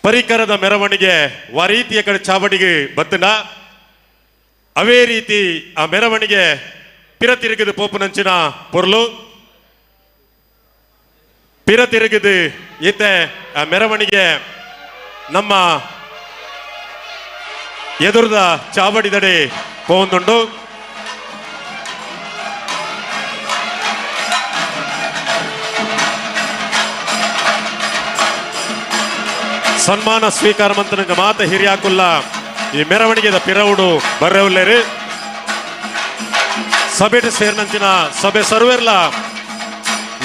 ಪರಿಕರದ ಮೆರವಣಿಗೆ ವಾರೀತಿಯ ಕಡೆ ಚಾವಡಿಗೆ ಬತ್ತನ ಅವೇ ರೀತಿ ಆ ಮೆರವಣಿಗೆ ಪಿರ ತಿರುಗಿದ ಪೋಪುನಂಚಿನ ಪೊರ್ಲು ಪಿರ ತಿರುಗಿದು ಈತೆ ಆ ಮೆರವಣಿಗೆ ನಮ್ಮ ಎದುರದ ಚಾವಡಿದಡೆ ಪೋಂದುಂಡು. ಸನ್ಮಾನ ಸ್ವೀಕಾರ ಮಂತ್ರನ ಮಾತ ಹಿರಿಯಾಕುಲ್ಲ ಈ ಮೆರವಣಿಗೆದ ಪಿರವುಡು ಬರ್ರವುಲ್ಲೇರು ಸಭೆಟ್ ಸೇರ್ನಂಚಿನ ಸಭೆ ಸರ್ವೇರ್ಲ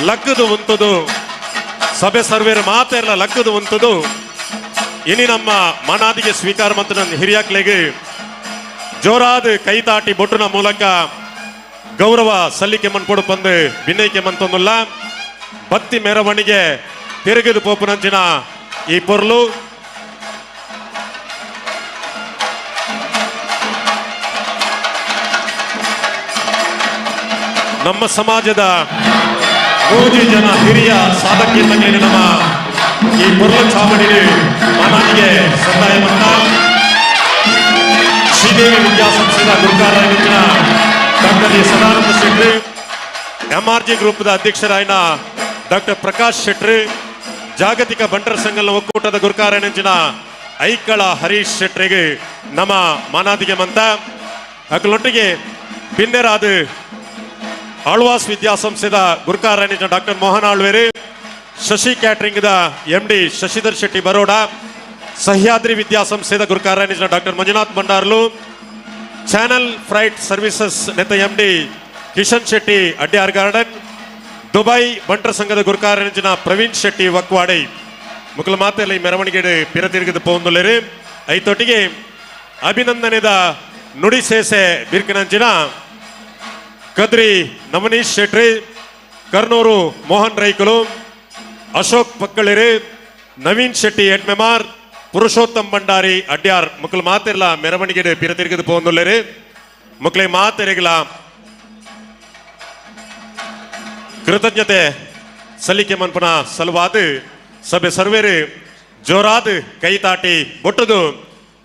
ಲಕ್ಕದು ಉಂತುದು ಸಭೆ ಸರ್ವೇರ್ ಮಾತೆರ್ಲ ಲಕ್ಕದು ಉಂತುದು ಇನಿ ನಮ್ಮ ಮನಾದಿಗೆ ಸ್ವೀಕಾರ ಮಂತ್ರನ ಹಿರಿಯಾಕ್ಲೆಗೆ ಜೋರಾದ ಕೈತಾಟಿ ಬೊಟ್ಟುನ ಮೂಲಕ ಗೌರವ ಸಲ್ಲಿಕೆ ಮನ್ಪೊಡು ಪಂದು ವಿನಯಕ್ಕೆ ಮಂತೊಂದುಲ್ಲ. ಬತ್ತಿ ಮೆರವಣಿಗೆ ತಿರುಗಿದು ಪೋಪುನಂಚಿನ ಈ ಪೊರ್ಲು ನಮ್ಮ ಸಮಾಜದ ಮೂಜಿ ಜನ ಹಿರಿಯ ಸಾಧಕೀರ್ತನೆಯನ್ನು ನಮ್ಮ ಈ ಪೊರ್ಲು ಚಾವಡಿಗೆ ಮನಾದಿಗೆ ಸಂದಾಯ ಮಂತ ಶ್ರೀದೇವಿ ವಿದ್ಯಾಸಂಸ್ಥೆಯ ಗುರುಕಾರರಾಗಿದ್ದ doctor A Sadananda Shetty, MRG ಗ್ರೂಪ್ದ ಅಧ್ಯಕ್ಷರಾಯಿನ doctor Prakash Shetty, ಜಾಗತಿಕ ಬಂಟರ ಸಂಘದ ಒಕ್ಕೂಟದ ಗುರುಕಾರನಂಚಿನ ಐಕಳ ಹರೀಶ್ ಶೆಟ್ಟರಿಗೆ ನಮ್ಮ ಮಾನಾದಿಗೆ ಮಂತ ಅಕಲೊಟ್ಟಿಗೆ ಬಿನ್ನೆರಾದ ಆಳ್ವಾಸ್ ವಿದ್ಯಾಸಂಸ್ಥೆದ ಗುರುಕಾರನಿಂಚಿನ ಡಾಕ್ಟರ್ ಮೋಹನ್ ಆಳ್ವೇರಿ, ಶಶಿ ಕ್ಯಾಟ್ರಿಂಗ್ದ ಎಂ ಡಿ ಶಶಿಧರ್ ಶೆಟ್ಟಿ ಬರೋಡ, ಸಹ್ಯಾದ್ರಿ ವಿದ್ಯಾಸಂಸ್ಥೆದ ಗುರುಕಾರನಿಂಚಿನ doctor Manjunath Bhandarlu, channel freight services ನೆತ M D Kishan Shetty Adyar garden, Dubai ಬಂಟರ ಸಂಘದ ಗುರುಕಾರನಿಂಚಿನ ಪ್ರವೀಣ್ ಶೆಟ್ಟಿ ವಕ್ವಾಡೆ ಮುಕುಲ ಮಾತೆಲ್ಲ ಈ ಮೆರವಣಿಗೆ ಪಿರ ತಿರುಗಿದ ಪೋಂದುಲ್ಲೇರಿ. ಐತೊಟ್ಟಿಗೆ ಅಭಿನಂದನೆದ ನುಡಿ ಸೇಸೆ ಬಿರ್ಕಿನಂಚಿನ ಕದ್ರಿ ನವನೀಶ್ ಶೆಟ್ಟಿ, ಕರ್ನೂರು ಮೋಹನ್ ರೈಕುಲು, ಅಶೋಕ್ ಪಕ್ಕಳಿರಿ, ನವೀನ್ ಶೆಟ್ಟಿ ಎಡ್ಮೆಮಾರ್, ಪುರುಷೋತ್ತಮ್ ಭಂಡಾರಿ ಅಡ್ಯಾರ್ ಮುಕುಲ ಮಾತೆರ್ಲ ಮೆರವಣಿಗೆ ಪಿರ ತಿರುಗಿದ ಪೋಂದುಲ್ಲೇರಿ. ಮುಕ್ಲೆ ಮಾತೆರೆಗ್ಲ ಕೃತಜ್ಞತೆ ಸಲ್ಲಿಕೆ ಮನ್ಪನ ಸಲುವಾದ ಸಭೆ ಸರ್ವೇರು ಜೋರಾದ ಕೈತಾಟಿ ಬೊಟ್ಟದು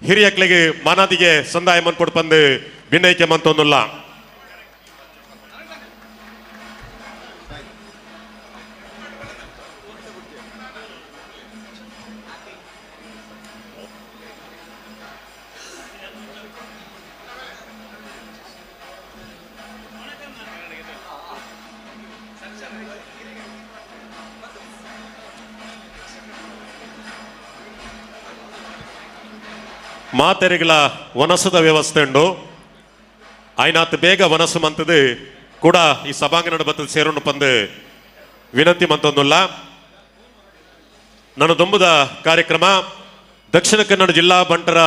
ಹಿರಿಯಕ್ಲಿಗೆ ಮಾನಾದಿಗೆ ಸಂದಾಯ ಮನ್ಪೊಡು ಪಂದು ವಿನಯಕ್ಕೆ ಮಂತೊಂದುಲ್ಲ. ಮಾತೆರೆಗಳ ವನಸದ ವ್ಯವಸ್ಥೆ ಉಂಡು. ಆಯ್ನಾತ್ ಬೇಗ ವನಸು ಮಂತದು ಕೂಡ ಈ ಸಭಾಂಗಣ ಬತ್ತದ ಸೇರೋಣ ಪಂದು ವಿನಂತಿ ಮಂತೊಂದುಲ್ಲ. ನನ್ನ ದೊಂಬುದ ಕಾರ್ಯಕ್ರಮ ದಕ್ಷಿಣ ಕನ್ನಡ ಜಿಲ್ಲಾ ಬಂಟರ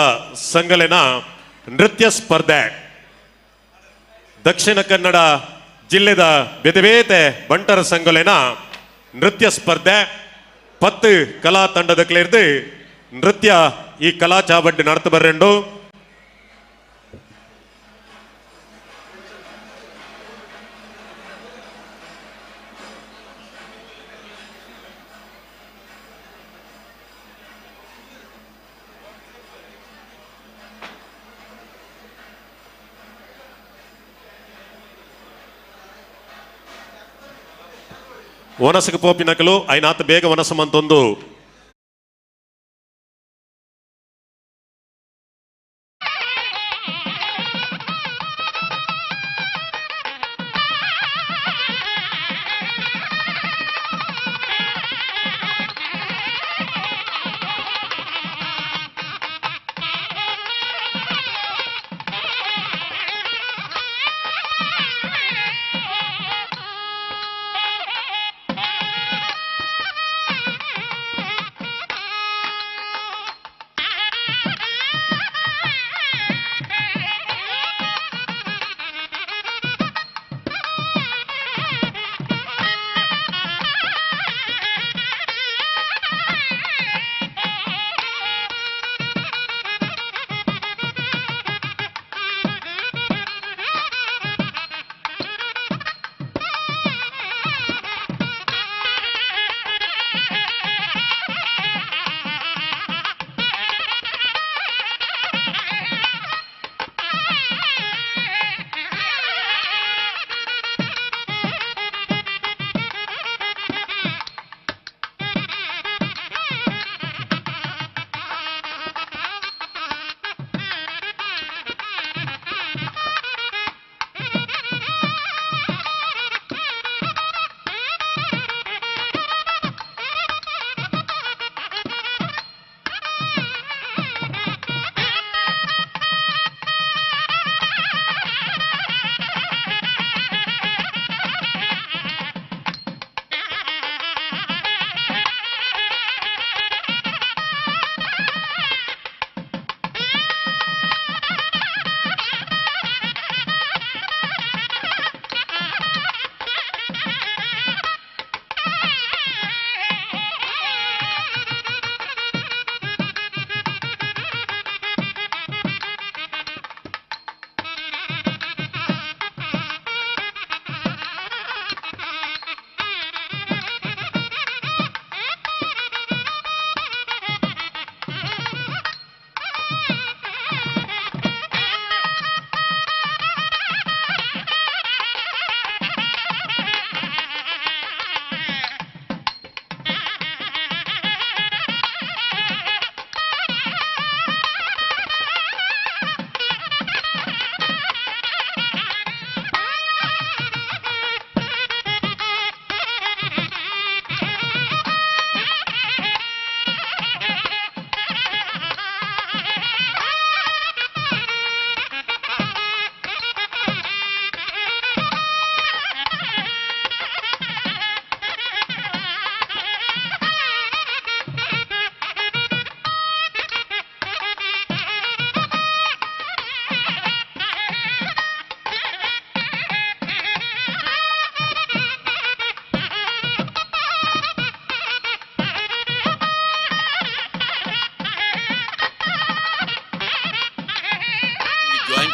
ಸಂಘಲೆನ ನೃತ್ಯ ಸ್ಪರ್ಧೆ. ದಕ್ಷಿಣ ಕನ್ನಡ ಜಿಲ್ಲೆದ ಬೆದವೇತೆ ಬಂಟರ ಸಂಘಲೆನ ನೃತ್ಯ ಸ್ಪರ್ಧೆ 10 ಕಲಾ ತಂಡದ ಕ್ಲೇರ್ದು ನೃತ್ಯ ಈ ಕಲಾ ಚಾವಡ್ಡಿ ನಡತು ಬರ್ರೆಂಡು. ವನಸಕ್ಕೆ ಪೋಪಿನಕಲು ಐನಾತ್ ಬೇಗ ವನಸು ಮಂತೊಂದು.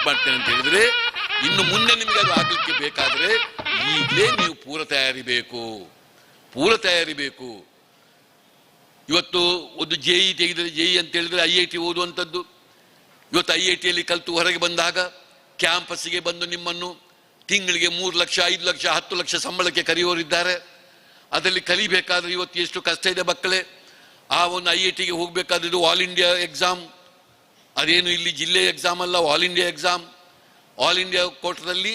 ಮಾಡ್ತೇನೆ ಅಂತ ಹೇಳಿದ್ರೆ ಇನ್ನು ಮುಂದೆ ನಿಮಗೆ ಅದು ಆಗಲಿಕ್ಕೆ ಬೇಕಾದರೆ ಈಗಲೇ ನೀವು ಪೂರ್ವ ತಯಾರಿ ಬೇಕು, ಪೂರ್ವ ತಯಾರಿ ಬೇಕು. ಇವತ್ತು ಒಂದು ಜೆ ಇ ತೆಗೆದರೆ, ಜೆ ಇ ಅಂತ ಹೇಳಿದ್ರೆ I I T ಓದುವಂಥದ್ದು. ಇವತ್ತು I I ಟಿಯಲ್ಲಿ ಕಲಿತು ಹೊರಗೆ ಬಂದಾಗ ಕ್ಯಾಂಪಸ್ಸಿಗೆ ಬಂದು ನಿಮ್ಮನ್ನು ತಿಂಗಳಿಗೆ 3 ಲಕ್ಷ, 5 ಲಕ್ಷ, 10 ಲಕ್ಷ ಸಂಬಳಕ್ಕೆ ಕರೆಯುವವರಿದ್ದಾರೆ. ಅದರಲ್ಲಿ ಕಲಿಬೇಕಾದ್ರೆ ಇವತ್ತು ಎಷ್ಟು ಕಷ್ಟ ಇದೆ ಮಕ್ಕಳೇ. ಆ ಒಂದು I I ಟಿಗೆ ಹೋಗಬೇಕಾದ್ರೆ ಇದು ಆಲ್ ಇಂಡಿಯಾ ಎಕ್ಸಾಮ್, ಅದೇನು ಇಲ್ಲಿ ಜಿಲ್ಲೆ ಎಕ್ಸಾಮ್ ಅಲ್ಲ, all India exam. All India ಕೋಟದಲ್ಲಿ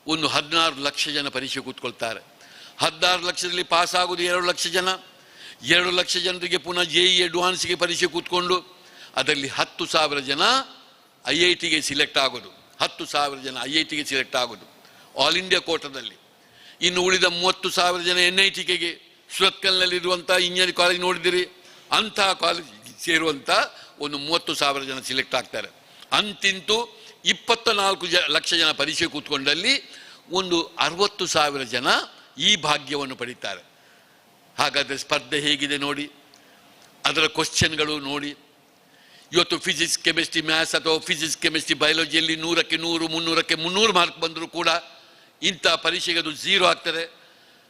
ಒಂದು 16 ಲಕ್ಷ ಜನ ಪರೀಕ್ಷೆ ಕೂತ್ಕೊಳ್ತಾರೆ. 16 ಲಕ್ಷದಲ್ಲಿ ಪಾಸ್ ಆಗೋದು 2 ಲಕ್ಷ ಜನ. 2 ಲಕ್ಷ ಜನರಿಗೆ ಪುನಃ ಜೆ ಇ ಅಡ್ವಾನ್ಸ್ಗೆ ಪರೀಕ್ಷೆ ಕೂತ್ಕೊಂಡು ಅದರಲ್ಲಿ 10,000 ಜನ IITಗೆ ಸಿಲೆಕ್ಟ್ ಆಗೋದು, 10,000 ಜನ IITಗೆ ಸಿಲೆಕ್ಟ್ ಆಗೋದು ಆಲ್ ಇಂಡಿಯಾ ಕೋಟಾದಲ್ಲಿ. ಇನ್ನು ಉಳಿದ 30,000 ಜನ NITಗೆ, ಸುರತ್ಕಲ್ನಲ್ಲಿರುವಂಥ ಇಂಜಿನಿಯರಿಂಗ್ ಕಾಲೇಜ್ ನೋಡಿದಿರಿ, ಅಂತಹ ಕಾಲೇಜ್ ಸೇರುವಂಥ ಒಂದು 30,000 ಜನ ಸಿಲೆಕ್ಟ್ ಆಗ್ತಾರೆ. ಅಂತಿಂತೂ 24 ಲಕ್ಷ ಜನ ಪರೀಕ್ಷೆ ಕೂತ್ಕೊಂಡಲ್ಲಿ ಒಂದು 60,000 ಜನ ಈ ಭಾಗ್ಯವನ್ನು ಪಡೀತಾರೆ. ಹಾಗಾದರೆ ಸ್ಪರ್ಧೆ ಹೇಗಿದೆ ನೋಡಿ, ಅದರ ಕ್ವಶನ್ಗಳು ನೋಡಿ. ಇವತ್ತು ಫಿಸಿಕ್ಸ್, ಕೆಮಿಸ್ಟ್ರಿ, ಮ್ಯಾಥ್ಸ್ ಅಥವಾ ಫಿಸಿಕ್ಸ್, ಕೆಮಿಸ್ಟ್ರಿ, ಬಯಾಲಜಿಯಲ್ಲಿ 100ಕ್ಕೆ 100, 300ಕ್ಕೆ 300 ಮಾರ್ಕ್ ಬಂದರೂ ಕೂಡ ಇಂಥ ಪರೀಕ್ಷೆಗೆ ಅದು 0 ಆಗ್ತದೆ.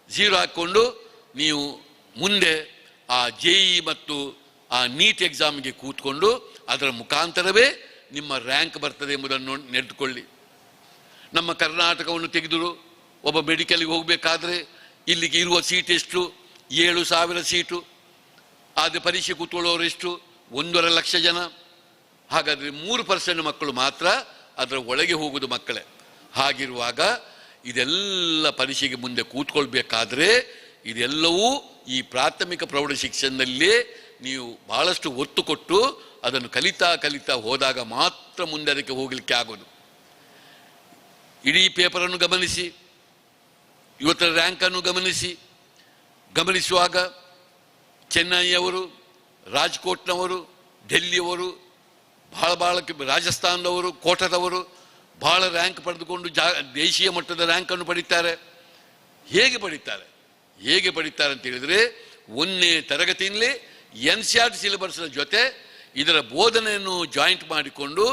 0 ಹಾಕ್ಕೊಂಡು ನೀವು ಮುಂದೆ ಆ JEE ಮತ್ತು ಆ ನೀಟ್ ಎಕ್ಸಾಮ್ಗೆ ಕೂತ್ಕೊಂಡು ಅದರ ಮುಖಾಂತರವೇ ನಿಮ್ಮ ರ್ಯಾಂಕ್ ಬರ್ತದೆ ಎಂಬುದನ್ನು ನೆನೆದುಕೊಳ್ಳಿ. ನಮ್ಮ ಕರ್ನಾಟಕವನ್ನು ತೆಗೆದರು ಒಬ್ಬ ಮೆಡಿಕಲ್ಗೆ ಹೋಗಬೇಕಾದ್ರೆ ಇಲ್ಲಿಗೆ ಇರುವ ಸೀಟ್ ಎಷ್ಟು? 7,000 ಸೀಟು. ಆದರೆ ಪರೀಕ್ಷೆ ಕೂತ್ಕೊಳ್ಳೋರು ಎಷ್ಟು? 1.5 ಲಕ್ಷ ಜನ. ಹಾಗಾದರೆ 3% ಮಕ್ಕಳು ಮಾತ್ರ ಅದರ ಒಳಗೆ ಹೋಗುವುದು ಮಕ್ಕಳೇ. ಹಾಗಿರುವಾಗ ಇದೆಲ್ಲ ಪರೀಕ್ಷೆಗೆ ಮುಂದೆ ಕೂತ್ಕೊಳ್ಬೇಕಾದ್ರೆ ಇದೆಲ್ಲವೂ ಈ ಪ್ರಾಥಮಿಕ ಪ್ರೌಢ ಶಿಕ್ಷಣದಲ್ಲೇ ನೀವು ಭಾಳಷ್ಟು ಒತ್ತು ಕೊಟ್ಟು ಅದನ್ನು ಕಲಿತಾ ಕಲಿತಾ ಹೋದಾಗ ಮಾತ್ರ ಮುಂದೆ ಅದಕ್ಕೆ ಹೋಗಲಿಕ್ಕೆ ಆಗೋದು. ಇಡೀ ಪೇಪರನ್ನು ಗಮನಿಸಿ, ಇವತ್ತರ ರ್ಯಾಂಕನ್ನು ಗಮನಿಸಿ. ಗಮನಿಸುವಾಗ ಚೆನ್ನೈಯವರು, ರಾಜ್ಕೋಟ್ನವರು, ಡೆಲ್ಲಿಯವರು, ಭಾಳ ಭಾಳ ರಾಜಸ್ಥಾನದವರು, ಕೋಟದವರು ಭಾಳ ರ್ಯಾಂಕ್ ಪಡೆದುಕೊಂಡು ದೇಶೀಯ ಮಟ್ಟದ ರ್ಯಾಂಕನ್ನು ಪಡೀತಾರೆ. ಹೇಗೆ ಪಡೀತಾರೆ? ಹೇಗೆ ಪಡೀತಾರೆ ಅಂತ ಹೇಳಿದರೆ, 1ನೇ ತರಗತಿಯಿಂದಲೇ NCERT ಸಿಲೆಬಸ್ನ ಜೊತೆ ಇದರ ಬೋಧನೆಯನ್ನು ಜಾಯಿಂಟ್ ಮಾಡಿಕೊಂಡು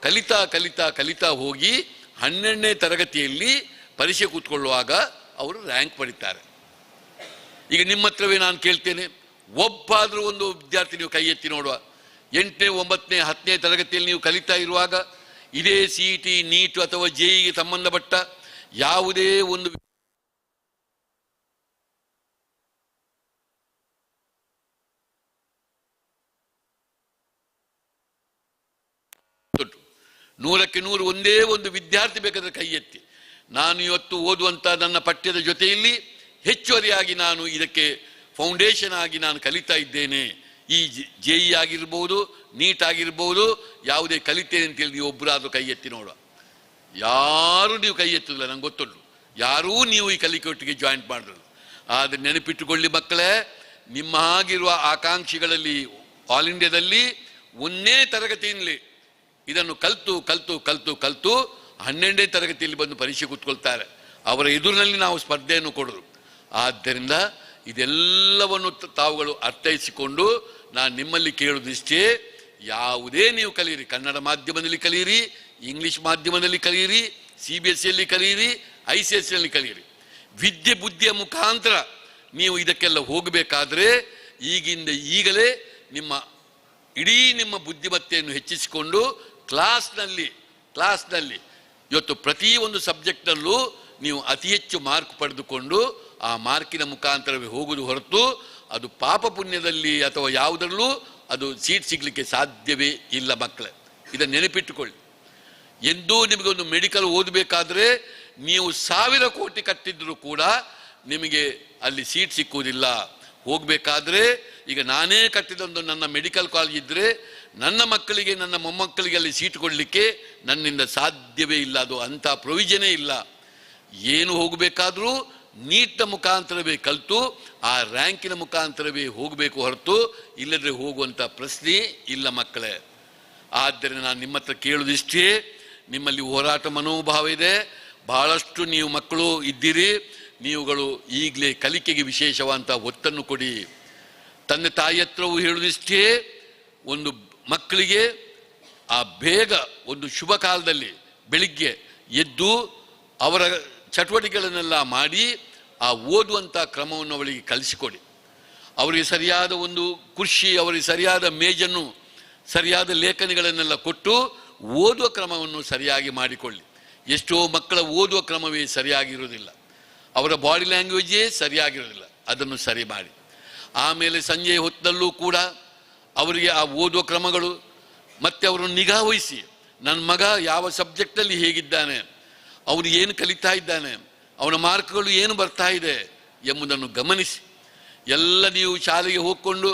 ಕಲಿತಾ ಕಲಿತಾ ಕಲಿತಾ ಹೋಗಿ 12ನೇ ತರಗತಿಯಲ್ಲಿ ಪರೀಕ್ಷೆ ಕೂತ್ಕೊಳ್ಳುವಾಗ ಅವರು ರ್ಯಾಂಕ್ ಪಡೀತಾರೆ. ಈಗ ನಿಮ್ಮ ಹತ್ರವೇ ನಾನು ಕೇಳ್ತೇನೆ, ಒಬ್ಬಾದರೂ ಒಂದು ವಿದ್ಯಾರ್ಥಿ ನೀವು ಕೈ ಎತ್ತಿ ನೋಡುವ, 8ನೇ, 9ನೇ, 10ನೇ ತರಗತಿಯಲ್ಲಿ ನೀವು ಕಲಿತಾ ಇರುವಾಗ ಇದೇ CET, NEET ಅಥವಾ JEEಗೆ ಸಂಬಂಧಪಟ್ಟ ಯಾವುದೇ ಒಂದು 100ಕ್ಕೆ 100 ಒಂದೇ ಒಂದು ವಿದ್ಯಾರ್ಥಿ ಬೇಕಾದರೆ ಕೈ ಎತ್ತಿ, ನಾನು ಇವತ್ತು ಓದುವಂಥ ನನ್ನ ಪಠ್ಯದ ಜೊತೆಯಲ್ಲಿ ಹೆಚ್ಚುವರಿಯಾಗಿ ನಾನು ಇದಕ್ಕೆ ಫೌಂಡೇಶನ್ ಆಗಿ ನಾನು ಕಲಿತಾ ಇದ್ದೇನೆ, ಈ JEE ಆಗಿರ್ಬೋದು, ನೀಟ್ ಆಗಿರ್ಬೋದು, ಯಾವುದೇ ಕಲಿತೇನೆ ಅಂತೇಳಿ ನೀವು ಒಬ್ಬರಾದರೂ ಕೈ ಎತ್ತಿ ನೋಡುವ. ಯಾರೂ ನೀವು ಕೈ ಎತ್ತುದಿಲ್ಲ, ನಂಗೆ ಗೊತ್ತುಂಟು. ಯಾರೂ ನೀವು ಈ ಕಲಿಕೆ ಒಟ್ಟಿಗೆ ಜಾಯಿಂಟ್ ಮಾಡಿದ್ರು. ಆದರೆ ನೆನಪಿಟ್ಟುಕೊಳ್ಳಿ ಮಕ್ಕಳೇ, ನಿಮ್ಮ ಹಾಗಿರುವ ಆಕಾಂಕ್ಷಿಗಳಲ್ಲಿ ಆಲ್ ಇಂಡಿಯಾದಲ್ಲಿ 1ನೇ ತರಗತಿಯಲ್ಲಿ ಇದನ್ನು ಕಲಿತು ಕಲಿತು ಕಲಿತು ಕಲಿತು 12ನೇ ತರಗತಿಯಲ್ಲಿ ಬಂದು ಪರೀಕ್ಷೆ ಕೂತ್ಕೊಳ್ತಾರೆ. ಅವರ ಎದುರಿನಲ್ಲಿ ನಾವು ಸ್ಪರ್ಧೆಯನ್ನು ಕೊಡೋದು. ಆದ್ದರಿಂದ ಇದೆಲ್ಲವನ್ನು ತಾವುಗಳು ಅರ್ಥೈಸಿಕೊಂಡು ನಾನು ನಿಮ್ಮಲ್ಲಿ ಕೇಳುವುದಿಷ್ಟೇ, ಯಾವುದೇ ನೀವು ಕಲಿಯಿರಿ, ಕನ್ನಡ ಮಾಧ್ಯಮದಲ್ಲಿ ಕಲಿಯಿರಿ, ಇಂಗ್ಲೀಷ್ ಮಾಧ್ಯಮದಲ್ಲಿ ಕಲಿಯಿರಿ, CBSEಯಲ್ಲಿ ಕಲಿಯಿರಿ, ICSEಯಲ್ಲಿ ಕಲಿಯಿರಿ, ವಿದ್ಯೆ ಬುದ್ಧಿಯ ಮುಖಾಂತರ ನೀವು ಇದಕ್ಕೆಲ್ಲ ಹೋಗಬೇಕಾದ್ರೆ ಈಗಿಂದ ಈಗಲೇ ನಿಮ್ಮ ಇಡೀ ನಿಮ್ಮ ಬುದ್ಧಿಮತ್ತೆಯನ್ನು ಹೆಚ್ಚಿಸಿಕೊಂಡು ಕ್ಲಾಸ್ನಲ್ಲಿ ಇವತ್ತು ಪ್ರತಿಯೊಂದು ಸಬ್ಜೆಕ್ಟ್ನಲ್ಲೂ ನೀವು ಅತಿ ಹೆಚ್ಚು ಮಾರ್ಕ್ ಪಡೆದುಕೊಂಡು ಆ ಮಾರ್ಕಿನ ಮುಖಾಂತರವೇ ಹೋಗುವುದು ಹೊರತು ಅದು ಪಾಪ ಪುಣ್ಯದಲ್ಲಿ ಅಥವಾ ಯಾವುದರಲ್ಲೂ ಅದು ಸೀಟ್ ಸಿಗಲಿಕ್ಕೆ ಸಾಧ್ಯವೇ ಇಲ್ಲ ಮಕ್ಕಳೇ. ಇದನ್ನು ನೆನಪಿಟ್ಟುಕೊಳ್ಳಿ. ಎಂದೂ ನಿಮಗೊಂದು ಮೆಡಿಕಲ್ ಓದಬೇಕಾದ್ರೆ ನೀವು 1,000 ಕೋಟಿ ಕಟ್ಟಿದ್ರೂ ಕೂಡ ನಿಮಗೆ ಅಲ್ಲಿ ಸೀಟ್ ಸಿಕ್ಕುವುದಿಲ್ಲ. ಹೋಗಬೇಕಾದ್ರೆ ಈಗ ನಾನೇ ಕಟ್ಟಿದೊಂದು ನನ್ನ ಮೆಡಿಕಲ್ ಕಾಲೇಜ್ ಇದ್ದರೆ ನನ್ನ ಮಕ್ಕಳಿಗೆ, ನನ್ನ ಮೊಮ್ಮಕ್ಕಳಿಗೆ ಅಲ್ಲಿ ಸೀಟ್ ಕೊಡಲಿಕ್ಕೆ ನನ್ನಿಂದ ಸಾಧ್ಯವೇ ಇಲ್ಲ. ಅದು ಅಂಥ ಪ್ರೊವಿಷನೇ ಇಲ್ಲ. ಏನು ಹೋಗಬೇಕಾದ್ರೂ ನೀಟ್ನ ಮುಖಾಂತರವೇ ಕಲಿತು ಆ ರ್ಯಾಂಕಿನ ಮುಖಾಂತರವೇ ಹೋಗಬೇಕು ಹೊರತು ಇಲ್ಲದ್ರೆ ಹೋಗುವಂಥ ಪ್ರಶ್ನೆ ಇಲ್ಲ ಮಕ್ಕಳೇ. ಆದ್ದರಿಂದ ನಾನು ನಿಮ್ಮ ಹತ್ರ ಕೇಳುವುದಿಷ್ಟೇ, ನಿಮ್ಮಲ್ಲಿ ಹೋರಾಟ ಮನೋಭಾವ ಇದೆ, ಭಾಳಷ್ಟು ನೀವು ಮಕ್ಕಳು ಇದ್ದೀರಿ, ನೀವುಗಳು ಈಗಲೇ ಕಲಿಕೆಗೆ ವಿಶೇಷವಾದಂಥ ಒತ್ತನ್ನು ಕೊಡಿ. ತಂದೆ ತಾಯಿ ಹತ್ರವೂ ಹೇಳುವುದಿಷ್ಟೇ, ಒಂದು ಮಕ್ಕಳಿಗೆ ಆ ಬೇಗ ಒಂದು ಶುಭ ಕಾಲದಲ್ಲಿ ಬೆಳಿಗ್ಗೆ ಎದ್ದು ಅವರ ಚಟುವಟಿಕೆಗಳನ್ನೆಲ್ಲ ಮಾಡಿ ಆ ಓದುವಂಥ ಕ್ರಮವನ್ನು ಅವರಿಗೆ ಕಲಿಸಿಕೊಡಿ. ಅವರಿಗೆ ಸರಿಯಾದ ಒಂದು ಕುರ್ಚಿ, ಅವರಿಗೆ ಸರಿಯಾದ ಮೇಜನ್ನು, ಸರಿಯಾದ ಲೇಖನಿಗಳನ್ನೆಲ್ಲ ಕೊಟ್ಟು ಓದುವ ಕ್ರಮವನ್ನು ಸರಿಯಾಗಿ ಮಾಡಿಕೊಳ್ಳಿ. ಎಷ್ಟೋ ಮಕ್ಕಳ ಓದುವ ಕ್ರಮವೇ ಸರಿಯಾಗಿರುವುದಿಲ್ಲ, ಅವರ ಬಾಡಿ ಲ್ಯಾಂಗ್ವೇಜೇ ಸರಿಯಾಗಿರೋದಿಲ್ಲ, ಅದನ್ನು ಸರಿ ಮಾಡಿ. ಆಮೇಲೆ ಸಂಜೆ ಹೊತ್ತಿನಲ್ಲೂ ಕೂಡ ಅವರಿಗೆ ಆ ಓದುವ ಕ್ರಮಗಳು ಮತ್ತು ಅವರನ್ನು ನಿಗಾ ವಹಿಸಿ, ನನ್ನ ಮಗ ಯಾವ ಸಬ್ಜೆಕ್ಟಲ್ಲಿ ಹೇಗಿದ್ದಾನೆ, ಅವನು ಏನು ಕಲಿತಾ ಇದ್ದಾನೆ, ಅವನ ಮಾರ್ಕ್ಗಳು ಏನು ಬರ್ತಾ ಇದೆ ಎಂಬುದನ್ನು ಗಮನಿಸಿ. ಎಲ್ಲ ನೀವು ಶಾಲೆಗೆ ಹೋಗಿಕೊಂಡು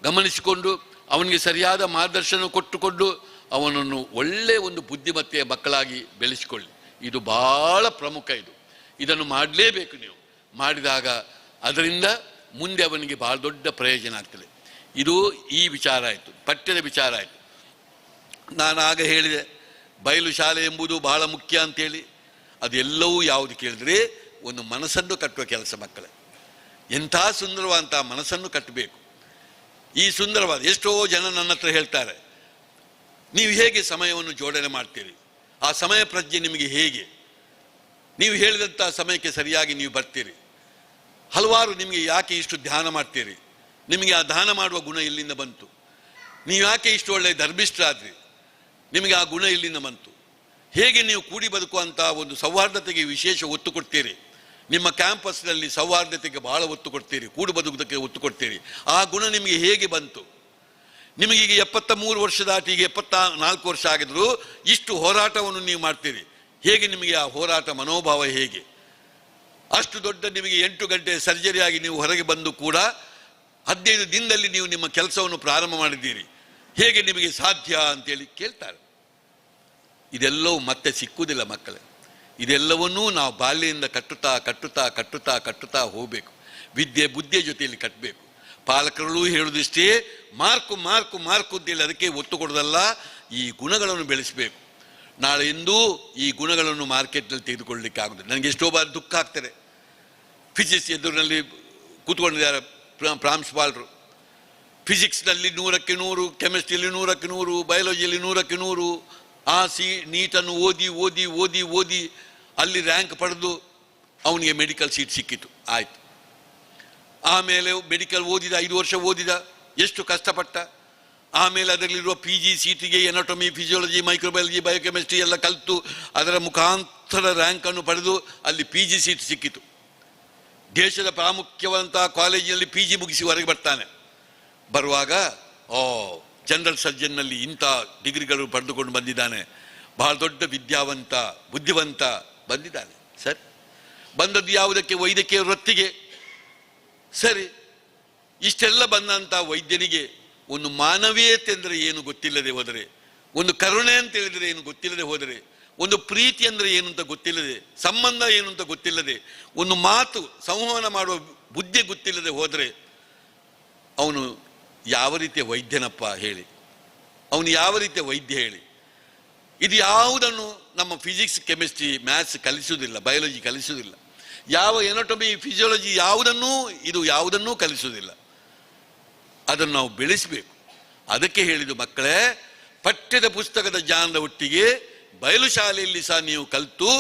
ಗಮನಿಸಿಕೊಂಡು ಅವನಿಗೆ ಸರಿಯಾದ ಮಾರ್ಗದರ್ಶನ ಕೊಟ್ಟುಕೊಂಡು ಅವನನ್ನು ಒಳ್ಳೆಯ ಒಂದು ಬುದ್ಧಿಮತ್ತೆಯ ಮಕ್ಕಳಾಗಿ ಬೆಳೆಸಿಕೊಳ್ಳಿ. ಇದು ಭಾಳ ಪ್ರಮುಖ. ಇದನ್ನು ಮಾಡಲೇಬೇಕು. ನೀವು ಮಾಡಿದಾಗ ಅದರಿಂದ ಮುಂದೆ ಅವನಿಗೆ ಭಾಳ ದೊಡ್ಡ ಪ್ರಯೋಜನ ಆಗ್ತದೆ. ಇದು ಈ ವಿಚಾರ ಆಯಿತು, ಪಠ್ಯದ ವಿಚಾರ ಆಯಿತು. ನಾನು ಆಗ ಹೇಳಿದೆ ಬಯಲು ಶಾಲೆ ಎಂಬುದು ಬಹಳ ಮುಖ್ಯ ಅಂತೇಳಿ. ಅದೆಲ್ಲವೂ ಯಾವುದು ಕೇಳಿದ್ರೆ ಒಂದು ಮನಸ್ಸನ್ನು ಕಟ್ಟುವ ಕೆಲಸ ಮಕ್ಕಳೇ. ಎಂಥ ಸುಂದರವಾದಂಥ ಮನಸ್ಸನ್ನು ಕಟ್ಟಬೇಕು. ಈ ಸುಂದರವಾದ ಎಷ್ಟೋ ಜನ ನನ್ನ ಹತ್ರ ಹೇಳ್ತಾರೆ, ನೀವು ಹೇಗೆ ಸಮಯವನ್ನು ಜೋಡಣೆ ಮಾಡ್ತೀರಿ, ಆ ಸಮಯ ಪ್ರಜ್ಞೆ ನಿಮಗೆ ಹೇಗೆ, ನೀವು ಹೇಳಿದಂಥ ಸಮಯಕ್ಕೆ ಸರಿಯಾಗಿ ನೀವು ಬರ್ತೀರಿ, ಹಲವಾರು ನಿಮಗೆ ಯಾಕೆ ಇಷ್ಟು ಧ್ಯಾನ ಮಾಡ್ತೀರಿ, ನಿಮಗೆ ಆ ಧ್ಯಾನ ಮಾಡುವ ಗುಣ ಎಲ್ಲಿಂದ ಬಂತು, ನೀವು ಯಾಕೆ ಇಷ್ಟು ಒಳ್ಳೆಯ ಧರ್ಮಿಷ್ಠರಾದ್ರಿ, ನಿಮಗೆ ಆ ಗುಣ ಎಲ್ಲಿಂದ ಬಂತು, ಹೇಗೆ ನೀವು ಕೂಡಿ ಬದುಕುವಂಥ ಒಂದು ಸೌಹಾರ್ದತೆಗೆ ವಿಶೇಷ ಒತ್ತು ಕೊಡ್ತೀರಿ, ನಿಮ್ಮ ಕ್ಯಾಂಪಸ್ನಲ್ಲಿ ಸೌಹಾರ್ದತೆಗೆ ಬಹಳ ಒತ್ತು ಕೊಡ್ತೀರಿ, ಕೂಡು ಬದುಕುವುದಕ್ಕೆ ಒತ್ತು ಕೊಡ್ತೀರಿ, ಆ ಗುಣ ನಿಮಗೆ ಹೇಗೆ ಬಂತು? ನಿಮಗೀಗ 73 ವರ್ಷ ದಾಟಿ ಈಗ 74 ವರ್ಷ ಆಗಿದ್ರು ಇಷ್ಟು ಹೋರಾಟವನ್ನು ನೀವು ಮಾಡ್ತೀರಿ, ಹೇಗೆ ನಿಮಗೆ ಆ ಹೋರಾಟ ಮನೋಭಾವ ಹೇಗೆ? ಅಷ್ಟು ದೊಡ್ಡ ನಿಮಗೆ 8 ಗಂಟೆ ಸರ್ಜರಿಯಾಗಿ ನೀವು ಹೊರಗೆ ಬಂದು ಕೂಡ 15 ದಿನದಲ್ಲಿ ನೀವು ನಿಮ್ಮ ಕೆಲಸವನ್ನು ಪ್ರಾರಂಭ ಮಾಡಿದ್ದೀರಿ, ಹೇಗೆ ನಿಮಗೆ ಸಾಧ್ಯ ಅಂತೇಳಿ ಕೇಳ್ತಾರೆ. ಇದೆಲ್ಲವೂ ಮತ್ತೆ ಸಿಕ್ಕುವುದಿಲ್ಲ ಮಕ್ಕಳೇ. ಇದೆಲ್ಲವನ್ನೂ ನಾವು ಬಾಲ್ಯದಿಂದ ಕಟ್ಟುತ್ತಾ ಕಟ್ಟುತ್ತಾ ಕಟ್ಟುತ್ತಾ ಕಟ್ಟುತ್ತಾ ಹೋಗಬೇಕು. ವಿದ್ಯೆ ಬುದ್ಧಿಯ ಜೊತೆಯಲ್ಲಿ ಕಟ್ಟಬೇಕು. ಪಾಲಕರು ಹೇಳುವುದಿಷ್ಟೇ, ಮಾರ್ಕು ಮಾರ್ಕು ಮಾರ್ಕು ಅಂತೇಳಿ ಅದಕ್ಕೆ ಒತ್ತು ಕೊಡೋದಲ್ಲ, ಈ ಗುಣಗಳನ್ನು ಬೆಳೆಸಬೇಕು. ನಾಳೆ ಎಂದೂ ಈ ಗುಣಗಳನ್ನು ಮಾರ್ಕೆಟ್ನಲ್ಲಿ ತೆಗೆದುಕೊಳ್ಳಲಿಕ್ಕೆ ಆಗುದಿಲ್ಲ. ನನಗೆ ಎಷ್ಟೋ ಬಾರಿ ದುಃಖ ಆಗ್ತದೆ. ಫಿಸಿಕ್ಸ್ ಎದುರಿನಲ್ಲಿ ಕೂತ್ಕೊಂಡಿದ್ದಾರೆ ಪ್ರಾಂಶುಪಾಲರು. ಫಿಸಿಕ್ಸ್ನಲ್ಲಿ 100ಕ್ಕೆ 100, ಕೆಮಿಸ್ಟ್ರಿಯಲ್ಲಿ 100ಕ್ಕೆ 100, ಬಯಾಲಜಿಯಲ್ಲಿ 100ಕ್ಕೆ 100, ಆ ಸಿ ನೀಟನ್ನು ಓದಿ ಓದಿ ಓದಿ ಓದಿ ಅಲ್ಲಿ ರ್ಯಾಂಕ್ ಪಡೆದು ಅವನಿಗೆ ಮೆಡಿಕಲ್ ಸೀಟ್ ಸಿಕ್ಕಿತು. ಆಯಿತು, ಆಮೇಲೆ ಮೆಡಿಕಲ್ ಓದಿದ, 5 ವರ್ಷ ಓದಿದ, ಎಷ್ಟು ಕಷ್ಟಪಟ್ಟ. ಆಮೇಲೆ ಅದರಲ್ಲಿರುವ ಪಿ ಜಿ ಸೀಟಿಗೆ ಎನಾಟೊಮಿ, ಫಿಸಿಯಾಲಜಿ, ಮೈಕ್ರೋಬಯಾಲಜಿ, ಬಯೋಕೆಮಿಸ್ಟ್ರಿ ಎಲ್ಲ ಕಲಿತು ಅದರ ಮುಖಾಂತರ ರ್ಯಾಂಕನ್ನು ಪಡೆದು ಅಲ್ಲಿ ಪಿ ಜಿ ಸೀಟ್ ಸಿಕ್ಕಿತು. ದೇಶದ ಪ್ರಾಮುಖ್ಯವಂಥ ಕಾಲೇಜಿನಲ್ಲಿ ಪಿ ಜಿ ಮುಗಿಸಿ ಹೊರಗೆ ಬರ್ತಾನೆ. ಬರುವಾಗ ಜನರಲ್ ಸರ್ಜನ್ನಲ್ಲಿ ಇಂಥ ಡಿಗ್ರಿಗಳು ಪಡೆದುಕೊಂಡು ಬಂದಿದ್ದಾನೆ, ಬಹಳ ದೊಡ್ಡ ವಿದ್ಯಾವಂತ ಬುದ್ಧಿವಂತ ಬಂದಿದ್ದಾನೆ. ಸರಿ, ಬಂದದ್ದು ಯಾವುದಕ್ಕೆ? ವೈದ್ಯಕೀಯ ವೃತ್ತಿಗೆ. ಸರಿ, ಇಷ್ಟೆಲ್ಲ ಬಂದಂಥ ವೈದ್ಯನಿಗೆ ಒಂದು ಮಾನವೀಯತೆ ಅಂದರೆ ಏನು ಗೊತ್ತಿಲ್ಲದೆ ಹೋದರೆ, ಒಂದು ಕರುಣೆ ಅಂತ ಹೇಳಿದರೆ ಏನು ಗೊತ್ತಿಲ್ಲದೆ ಹೋದರೆ, ಒಂದು ಪ್ರೀತಿ ಅಂದರೆ ಏನು ಅಂತ ಗೊತ್ತಿಲ್ಲದೆ, ಸಂಬಂಧ ಏನು ಅಂತ ಗೊತ್ತಿಲ್ಲದೆ, ಒಂದು ಮಾತು ಸಂವಹನ ಮಾಡುವ ಬುದ್ಧಿ ಗೊತ್ತಿಲ್ಲದೆ ಹೋದರೆ ಅವನು ಯಾವ ರೀತಿಯ ವೈದ್ಯನಪ್ಪ ಹೇಳಿ? ಅವನು ಯಾವ ರೀತಿಯ ವೈದ್ಯ ಹೇಳಿ? ಇದು ಯಾವುದನ್ನು ನಮ್ಮ ಫಿಸಿಕ್ಸ್, ಕೆಮಿಸ್ಟ್ರಿ, ಮ್ಯಾಥ್ಸ್ ಕಲಿಸುವುದಿಲ್ಲ, ಬಯಾಲಜಿ ಕಲಿಸುವುದಿಲ್ಲ, ಯಾವ ಎನಾಟೊಮಿ, ಫಿಸಿಯಾಲಜಿ ಯಾವುದನ್ನೂ ಇದು ಯಾವುದನ್ನೂ ಕಲಿಸುವುದಿಲ್ಲ. ಅದನ್ನು ನಾವು ಬೆಳೆಸಬೇಕು. ಅದಕ್ಕೆ ಹೇಳಿದ್ದು ಮಕ್ಕಳೇ, ಪಠ್ಯದ ಪುಸ್ತಕದ ಜ್ಞಾನದ ಒಟ್ಟಿಗೆ ಬಯಲು ಶಾಲೆಯಲ್ಲಿ ಸಹ ನೀವು ಕಲಿತು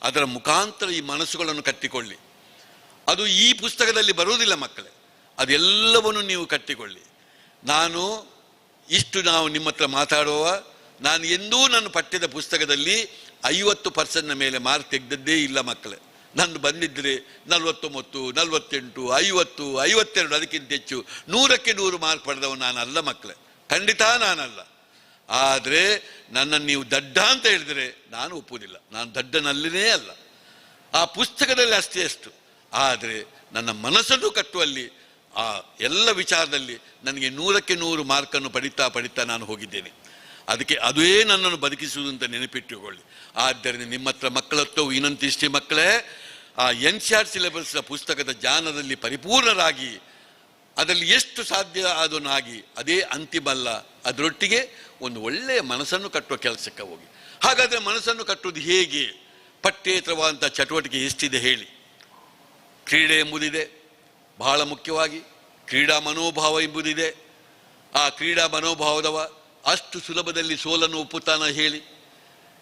ಅದರ ಮುಖಾಂತರ ಈ ಮನಸ್ಸುಗಳನ್ನು ಕಟ್ಟಿಕೊಳ್ಳಿ. ಅದು ಈ ಪುಸ್ತಕದಲ್ಲಿ ಬರುವುದಿಲ್ಲ ಮಕ್ಕಳೇ, ಅದೆಲ್ಲವನ್ನು ನೀವು ಕಟ್ಟಿಕೊಳ್ಳಿ. ನಾನು ಇಷ್ಟು ನಾವು ನಿಮ್ಮ ಹತ್ರ ಮಾತಾಡುವ, ನಾನು ಎಂದೂ ನನ್ನ ಪಠ್ಯದ ಪುಸ್ತಕದಲ್ಲಿ 50% ಮೇಲೆ ಮಾರ್ಕ್ ತೆಗೆದದ್ದೇ ಇಲ್ಲ ಮಕ್ಕಳೇ. ನಾನು ಬಂದಿದ್ದರೆ 49, 48, 50, 52, ಅದಕ್ಕಿಂತ ಹೆಚ್ಚು 100ಕ್ಕೆ 100 ಮಾರ್ಕ್ ಪಡೆದವ ನಾನಲ್ಲ ಮಕ್ಕಳೇ, ಖಂಡಿತ ನಾನಲ್ಲ. ಆದರೆ ನನ್ನನ್ನು ನೀವು ದಡ್ಡ ಅಂತ ಹೇಳಿದರೆ ನಾನು ಒಪ್ಪುವುದಿಲ್ಲ. ನಾನು ದಡ್ಡನಲ್ಲೇ ಅಲ್ಲ, ಆ ಪುಸ್ತಕದಲ್ಲಿ ಅಷ್ಟೇ ಅಷ್ಟು. ಆದರೆ ನನ್ನ ಮನಸ್ಸನ್ನು ಕಟ್ಟುವಲ್ಲಿ ಆ ಎಲ್ಲ ವಿಚಾರದಲ್ಲಿ ನನಗೆ 100ಕ್ಕೆ 100 ಮಾರ್ಕನ್ನು ಪಡಿತಾ ಪಡಿತಾ ನಾನು ಹೋಗಿದ್ದೇನೆ. ಅದಕ್ಕೆ ಅದುವೇ ನನ್ನನ್ನು ಬದುಕಿಸುವುದು ಅಂತ ನೆನಪಿಟ್ಟುಕೊಳ್ಳಿ. ಆದ್ದರಿಂದ ನಿಮ್ಮ ಹತ್ರ ಮಕ್ಕಳತ್ತು ವಿನಂತಿಷ್ಟೇ ಮಕ್ಕಳೇ, ಆ NCERT ಸಿಲೆಬಸ್ನ ಪುಸ್ತಕದ ಜ್ಞಾನದಲ್ಲಿ ಪರಿಪೂರ್ಣರಾಗಿ ಅದರಲ್ಲಿ ಎಷ್ಟು ಸಾಧ್ಯ ಅದನ್ನು ಆಗಿ, ಅದೇ ಅಂತಿಮ ಅಲ್ಲ, ಅದರೊಟ್ಟಿಗೆ ಒಂದು ಒಳ್ಳೆಯ ಮನಸ್ಸನ್ನು ಕಟ್ಟುವ ಕೆಲಸಕ್ಕೆ ಹೋಗಿ. ಹಾಗಾದರೆ ಮನಸ್ಸನ್ನು ಕಟ್ಟುವುದು ಹೇಗೆ? ಪಠ್ಯೇತರವಾದಂಥ ಚಟುವಟಿಕೆ ಎಷ್ಟಿದೆ ಹೇಳಿ? ಕ್ರೀಡೆ ಎಂಬುದಿದೆ ಬಹಳ ಮುಖ್ಯವಾಗಿ, ಕ್ರೀಡಾ ಮನೋಭಾವ ಎಂಬುದಿದೆ. ಆ ಕ್ರೀಡಾ ಮನೋಭಾವದವ ಅಷ್ಟು ಸುಲಭದಲ್ಲಿ ಸೋಲನ್ನು ಒಪ್ಪುತ್ತಾನ ಹೇಳಿ?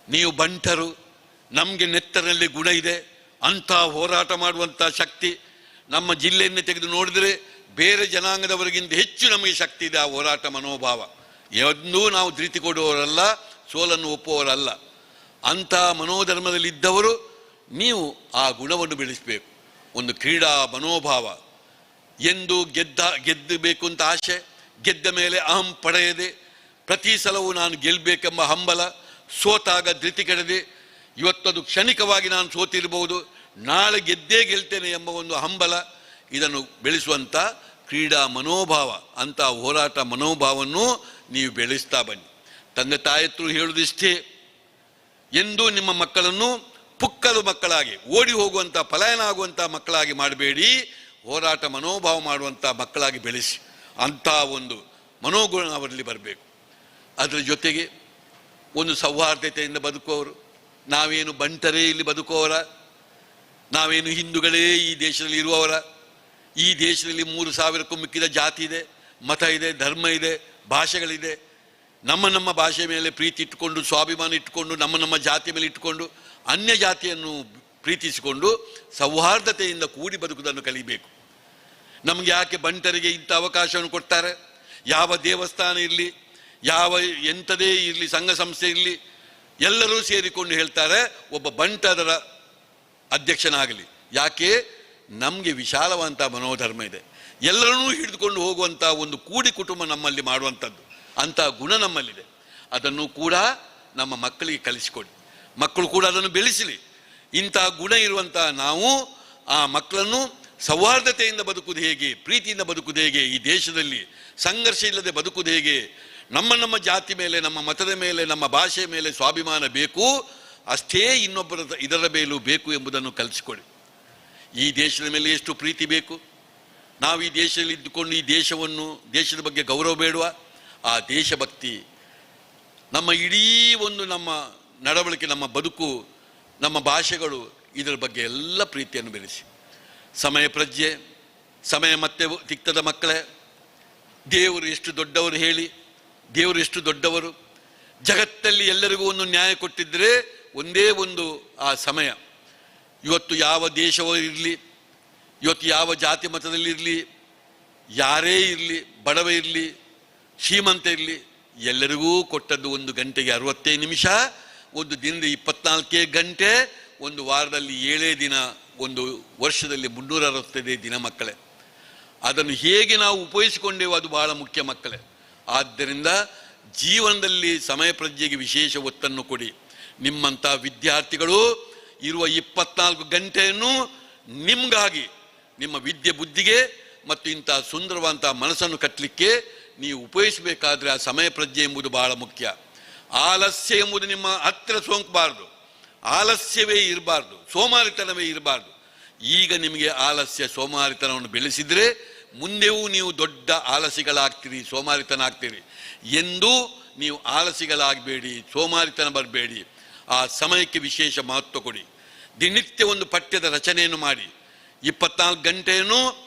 ನೀವು ಬಂಟರು, ನಮಗೆ ನೆತ್ತರಲ್ಲಿ ಗುಣ ಇದೆ, ಅಂಥ ಹೋರಾಟ ಮಾಡುವಂಥ ಶಕ್ತಿ ನಮ್ಮ ಜಿಲ್ಲೆಯನ್ನು ತೆಗೆದು ನೋಡಿದರೆ ಬೇರೆ ಜನಾಂಗದವರಿಗಿಂತ ಹೆಚ್ಚು ನಮಗೆ ಶಕ್ತಿ ಇದೆ. ಆ ಹೋರಾಟ ಮನೋಭಾವ ಎಂದೂ ನಾವು ಧೃತಿ ಕೊಡುವವರಲ್ಲ, ಸೋಲನ್ನು ಒಪ್ಪುವವರಲ್ಲ. ಅಂಥ ಮನೋಧರ್ಮದಲ್ಲಿ ಇದ್ದವರು ನೀವು ಆ ಗುಣವನ್ನು ಬೆಳೆಸಬೇಕು. ಒಂದು ಕ್ರೀಡಾ ಮನೋಭಾವ, ಎಂದು ಗೆದ್ದಬೇಕು ಅಂತ ಆಸೆ, ಗೆದ್ದ ಮೇಲೆ ಅಹಂ ಪಡೆಯದೆ ಪ್ರತಿ ಸಲವೂ ನಾನು ಗೆಲ್ಲಬೇಕೆಂಬ ಹಂಬಲ, ಸೋತಾಗ ಧೃತಿ ಕೆಡದೆ, ಇವತ್ತದು ಕ್ಷಣಿಕವಾಗಿ ನಾನು ಸೋತಿರಬಹುದು, ನಾಳೆ ಗೆದ್ದೇ ಗೆಲ್ತೇನೆ ಎಂಬ ಒಂದು ಹಂಬಲ, ಇದನ್ನು ಬೆಳೆಸುವಂಥ ಕ್ರೀಡಾ ಮನೋಭಾವ, ಅಂಥ ಹೋರಾಟ ಮನೋಭಾವವನ್ನು ನೀವು ಬೆಳೆಸ್ತಾ ಬನ್ನಿ. ತಂದೆ ತಾಯತ್ರು ಹೇಳುವುದಿಷ್ಟೇ, ಎಂದೂ ನಿಮ್ಮ ಮಕ್ಕಳನ್ನು ಪುಕ್ಕಲು ಮಕ್ಕಳಾಗಿ, ಓಡಿ ಹೋಗುವಂಥ, ಪಲಾಯನ ಆಗುವಂಥ ಮಕ್ಕಳಾಗಿ ಮಾಡಬೇಡಿ. ಹೋರಾಟ ಮನೋಭಾವ ಮಾಡುವಂಥ ಮಕ್ಕಳಾಗಿ ಬೆಳೆಸಿ. ಅಂಥ ಒಂದು ಮನೋಗುಣ ಅವರಲ್ಲಿ ಬರಬೇಕು. ಅದರ ಜೊತೆಗೆ ಒಂದು ಸೌಹಾರ್ದತೆಯಿಂದ ಬದುಕುವವರು. ನಾವೇನು ಬಂಟರೇ ಇಲ್ಲಿ ಬದುಕುವವರ, ನಾವೇನು ಹಿಂದೂಗಳೇ ಈ ದೇಶದಲ್ಲಿ ಇರುವವರ? ಈ ದೇಶದಲ್ಲಿ 3000ಕ್ಕೂ ಮಿಕ್ಕಿದ ಜಾತಿ ಇದೆ, ಮತ ಇದೆ, ಧರ್ಮ ಇದೆ, ಭಾಷೆಗಳಿದೆ. ನಮ್ಮ ನಮ್ಮ ಭಾಷೆ ಮೇಲೆ ಪ್ರೀತಿ ಇಟ್ಟುಕೊಂಡು, ಸ್ವಾಭಿಮಾನ ಇಟ್ಟುಕೊಂಡು, ನಮ್ಮ ನಮ್ಮ ಜಾತಿ ಮೇಲೆ ಇಟ್ಟುಕೊಂಡು, ಅನ್ಯ ಜಾತಿಯನ್ನು ಪ್ರೀತಿಸಿಕೊಂಡು ಸೌಹಾರ್ದತೆಯಿಂದ ಕೂಡಿ ಬದುಕುವುದನ್ನು ಕಲಿಬೇಕು. ನಮಗೆ ಯಾಕೆ ಬಂಟರಿಗೆ ಇಂಥ ಅವಕಾಶವನ್ನು ಕೊಡ್ತಾರೆ? ಯಾವ ದೇವಸ್ಥಾನ ಇರಲಿ, ಯಾವ ಎಂಥದೇ ಇರಲಿ, ಸಂಘ ಸಂಸ್ಥೆ ಇರಲಿ, ಎಲ್ಲರೂ ಸೇರಿಕೊಂಡು ಹೇಳ್ತಾರೆ ಒಬ್ಬ ಬಂಟ ಅದರ ಅಧ್ಯಕ್ಷನಾಗಲಿ. ಯಾಕೆ? ನಮಗೆ ವಿಶಾಲವಂಥ ಮನೋಧರ್ಮ ಇದೆ, ಎಲ್ಲರನ್ನೂ ಹಿಡಿದುಕೊಂಡು ಹೋಗುವಂಥ ಒಂದು ಕೂಡಿ ಕುಟುಂಬ ನಮ್ಮಲ್ಲಿ ಮಾಡುವಂಥದ್ದು, ಅಂಥ ಗುಣ ನಮ್ಮಲ್ಲಿದೆ. ಅದನ್ನು ಕೂಡ ನಮ್ಮ ಮಕ್ಕಳಿಗೆ ಕಲಿಸಿಕೊಡಿ, ಮಕ್ಕಳು ಕೂಡ ಅದನ್ನು ಬೆಳೆಸಲಿ. ಇಂಥ ಗುಣ ಇರುವಂಥ ನಾವು ಆ ಮಕ್ಕಳನ್ನು ಸೌಹಾರ್ದತೆಯಿಂದ ಬದುಕುವುದು ಹೇಗೆ, ಪ್ರೀತಿಯಿಂದ ಬದುಕುವುದು ಹೇಗೆ, ಈ ದೇಶದಲ್ಲಿ ಸಂಘರ್ಷ ಇಲ್ಲದೆ ಬದುಕುವುದು ಹೇಗೆ, ನಮ್ಮ ನಮ್ಮ ಜಾತಿ ಮೇಲೆ, ನಮ್ಮ ಮತದ ಮೇಲೆ, ನಮ್ಮ ಭಾಷೆ ಮೇಲೆ ಸ್ವಾಭಿಮಾನ ಬೇಕು, ಅಷ್ಟೇ ಇನ್ನೊಬ್ಬರ ಇದರ ಮೇಲೂ ಬೇಕು ಎಂಬುದನ್ನು ಕಲಿಸಿಕೊಡಿ. ಈ ದೇಶದ ಮೇಲೆ ಎಷ್ಟು ಪ್ರೀತಿ ಬೇಕು, ನಾವು ಈ ದೇಶದಲ್ಲಿ ಇದ್ದುಕೊಂಡು ಈ ದೇಶವನ್ನು, ದೇಶದ ಬಗ್ಗೆ ಗೌರವ ಬೇಡುವ ಆ ದೇಶಭಕ್ತಿ ನಮ್ಮ ಇಡೀ ಒಂದು ನಮ್ಮ ನಡವಳಿಕೆ, ನಮ್ಮ ಬದುಕು, ನಮ್ಮ ಭಾಷೆಗಳು, ಇದರ ಬಗ್ಗೆ ಎಲ್ಲ ಪ್ರೀತಿಯನ್ನು ಬೆಳೆಸಿ. ಸಮಯ ಪ್ರಜ್ಞೆ, ಸಮಯ ಮತ್ತೆ ತಿಕ್ತದ ಮಕ್ಕಳೇ. ದೇವರು ಎಷ್ಟು ದೊಡ್ಡವರು ಹೇಳಿ, ದೇವರು ಎಷ್ಟು ದೊಡ್ಡವರು. ಜಗತ್ತಲ್ಲಿ ಎಲ್ಲರಿಗೂ ಒಂದು ನ್ಯಾಯ ಕೊಟ್ಟಿದ್ದರೆ ಒಂದೇ ಒಂದು ಆ ಸಮಯ. ಇವತ್ತು ಯಾವ ದೇಶವೂ ಇರಲಿ, ಇವತ್ತು ಯಾವ ಜಾತಿ ಮತದಲ್ಲಿರಲಿ, ಯಾರೇ ಇರಲಿ, ಬಡವ ಇರಲಿ, ಶ್ರೀಮಂತ ಇರಲಿ, ಎಲ್ಲರಿಗೂ ಕೊಟ್ಟದ್ದು 1 ಗಂಟೆಗೆ 65 ನಿಮಿಷ, ಒಂದು ದಿನದ 24 ಗಂಟೆ, ಒಂದು ವಾರದಲ್ಲಿ 7 ದಿನ, ಒಂದು ವರ್ಷದಲ್ಲಿ 365 ದಿನ ಮಕ್ಕಳೇ. ಅದನ್ನು ಹೇಗೆ ನಾವು ಉಪಯೋಗಿಸಿಕೊಂಡೇವೋ ಅದು ಬಹಳ ಮುಖ್ಯ ಮಕ್ಕಳೇ. ಆದ್ದರಿಂದ ಜೀವನದಲ್ಲಿ ಸಮಯ ಪ್ರಜ್ಞೆಗೆ ವಿಶೇಷ ಒತ್ತನ್ನು ಕೊಡಿ. ನಿಮ್ಮಂಥ ವಿದ್ಯಾರ್ಥಿಗಳು ಇರುವ 24 ಗಂಟೆಯನ್ನು ನಿಮಗಾಗಿ, ನಿಮ್ಮ ವಿದ್ಯೆ ಬುದ್ಧಿಗೆ ಮತ್ತು ಇಂಥ ಸುಂದರವಂಥ ಮನಸ್ಸನ್ನು ಕಟ್ಟಲಿಕ್ಕೆ ನೀವು ಉಪಯೋಗಿಸಬೇಕಾದ್ರೆ ಆ ಸಮಯ ಪ್ರಜ್ಞೆ ಎಂಬುದು ಬಹಳ ಮುಖ್ಯ. ಆಲಸ್ಯ ಎಂಬುದು ನಿಮ್ಮ ಹತ್ತಿರ ಸೋಂಕಬಾರ್ದು, ಆಲಸ್ಯವೇ ಇರಬಾರ್ದು, ಸೋಮಾರಿತನವೇ ಇರಬಾರ್ದು. ಈಗ ನಿಮಗೆ ಆಲಸ್ಯ ಸೋಮಾರಿತನವನ್ನು ಬೆಳೆಸಿದರೆ ಮುಂದೆಯೂ ನೀವು ದೊಡ್ಡ ಆಲಸಿಗಳಾಗ್ತೀರಿ, ಸೋಮಾರಿತನ ಆಗ್ತೀರಿ. ಎಂದೂ ನೀವು ಆಲಸಿಗಳಾಗಬೇಡಿ, ಸೋಮಾರಿತನ ಬರಬೇಡಿ. ಆ ಸಮಯಕ್ಕೆ ವಿಶೇಷ ಮಹತ್ವ ಕೊಡಿ. ದಿನನಿತ್ಯ ಒಂದು ಪಠ್ಯದ ರಚನೆಯನ್ನು ಮಾಡಿ. 24 ಗಂಟೆಯನ್ನು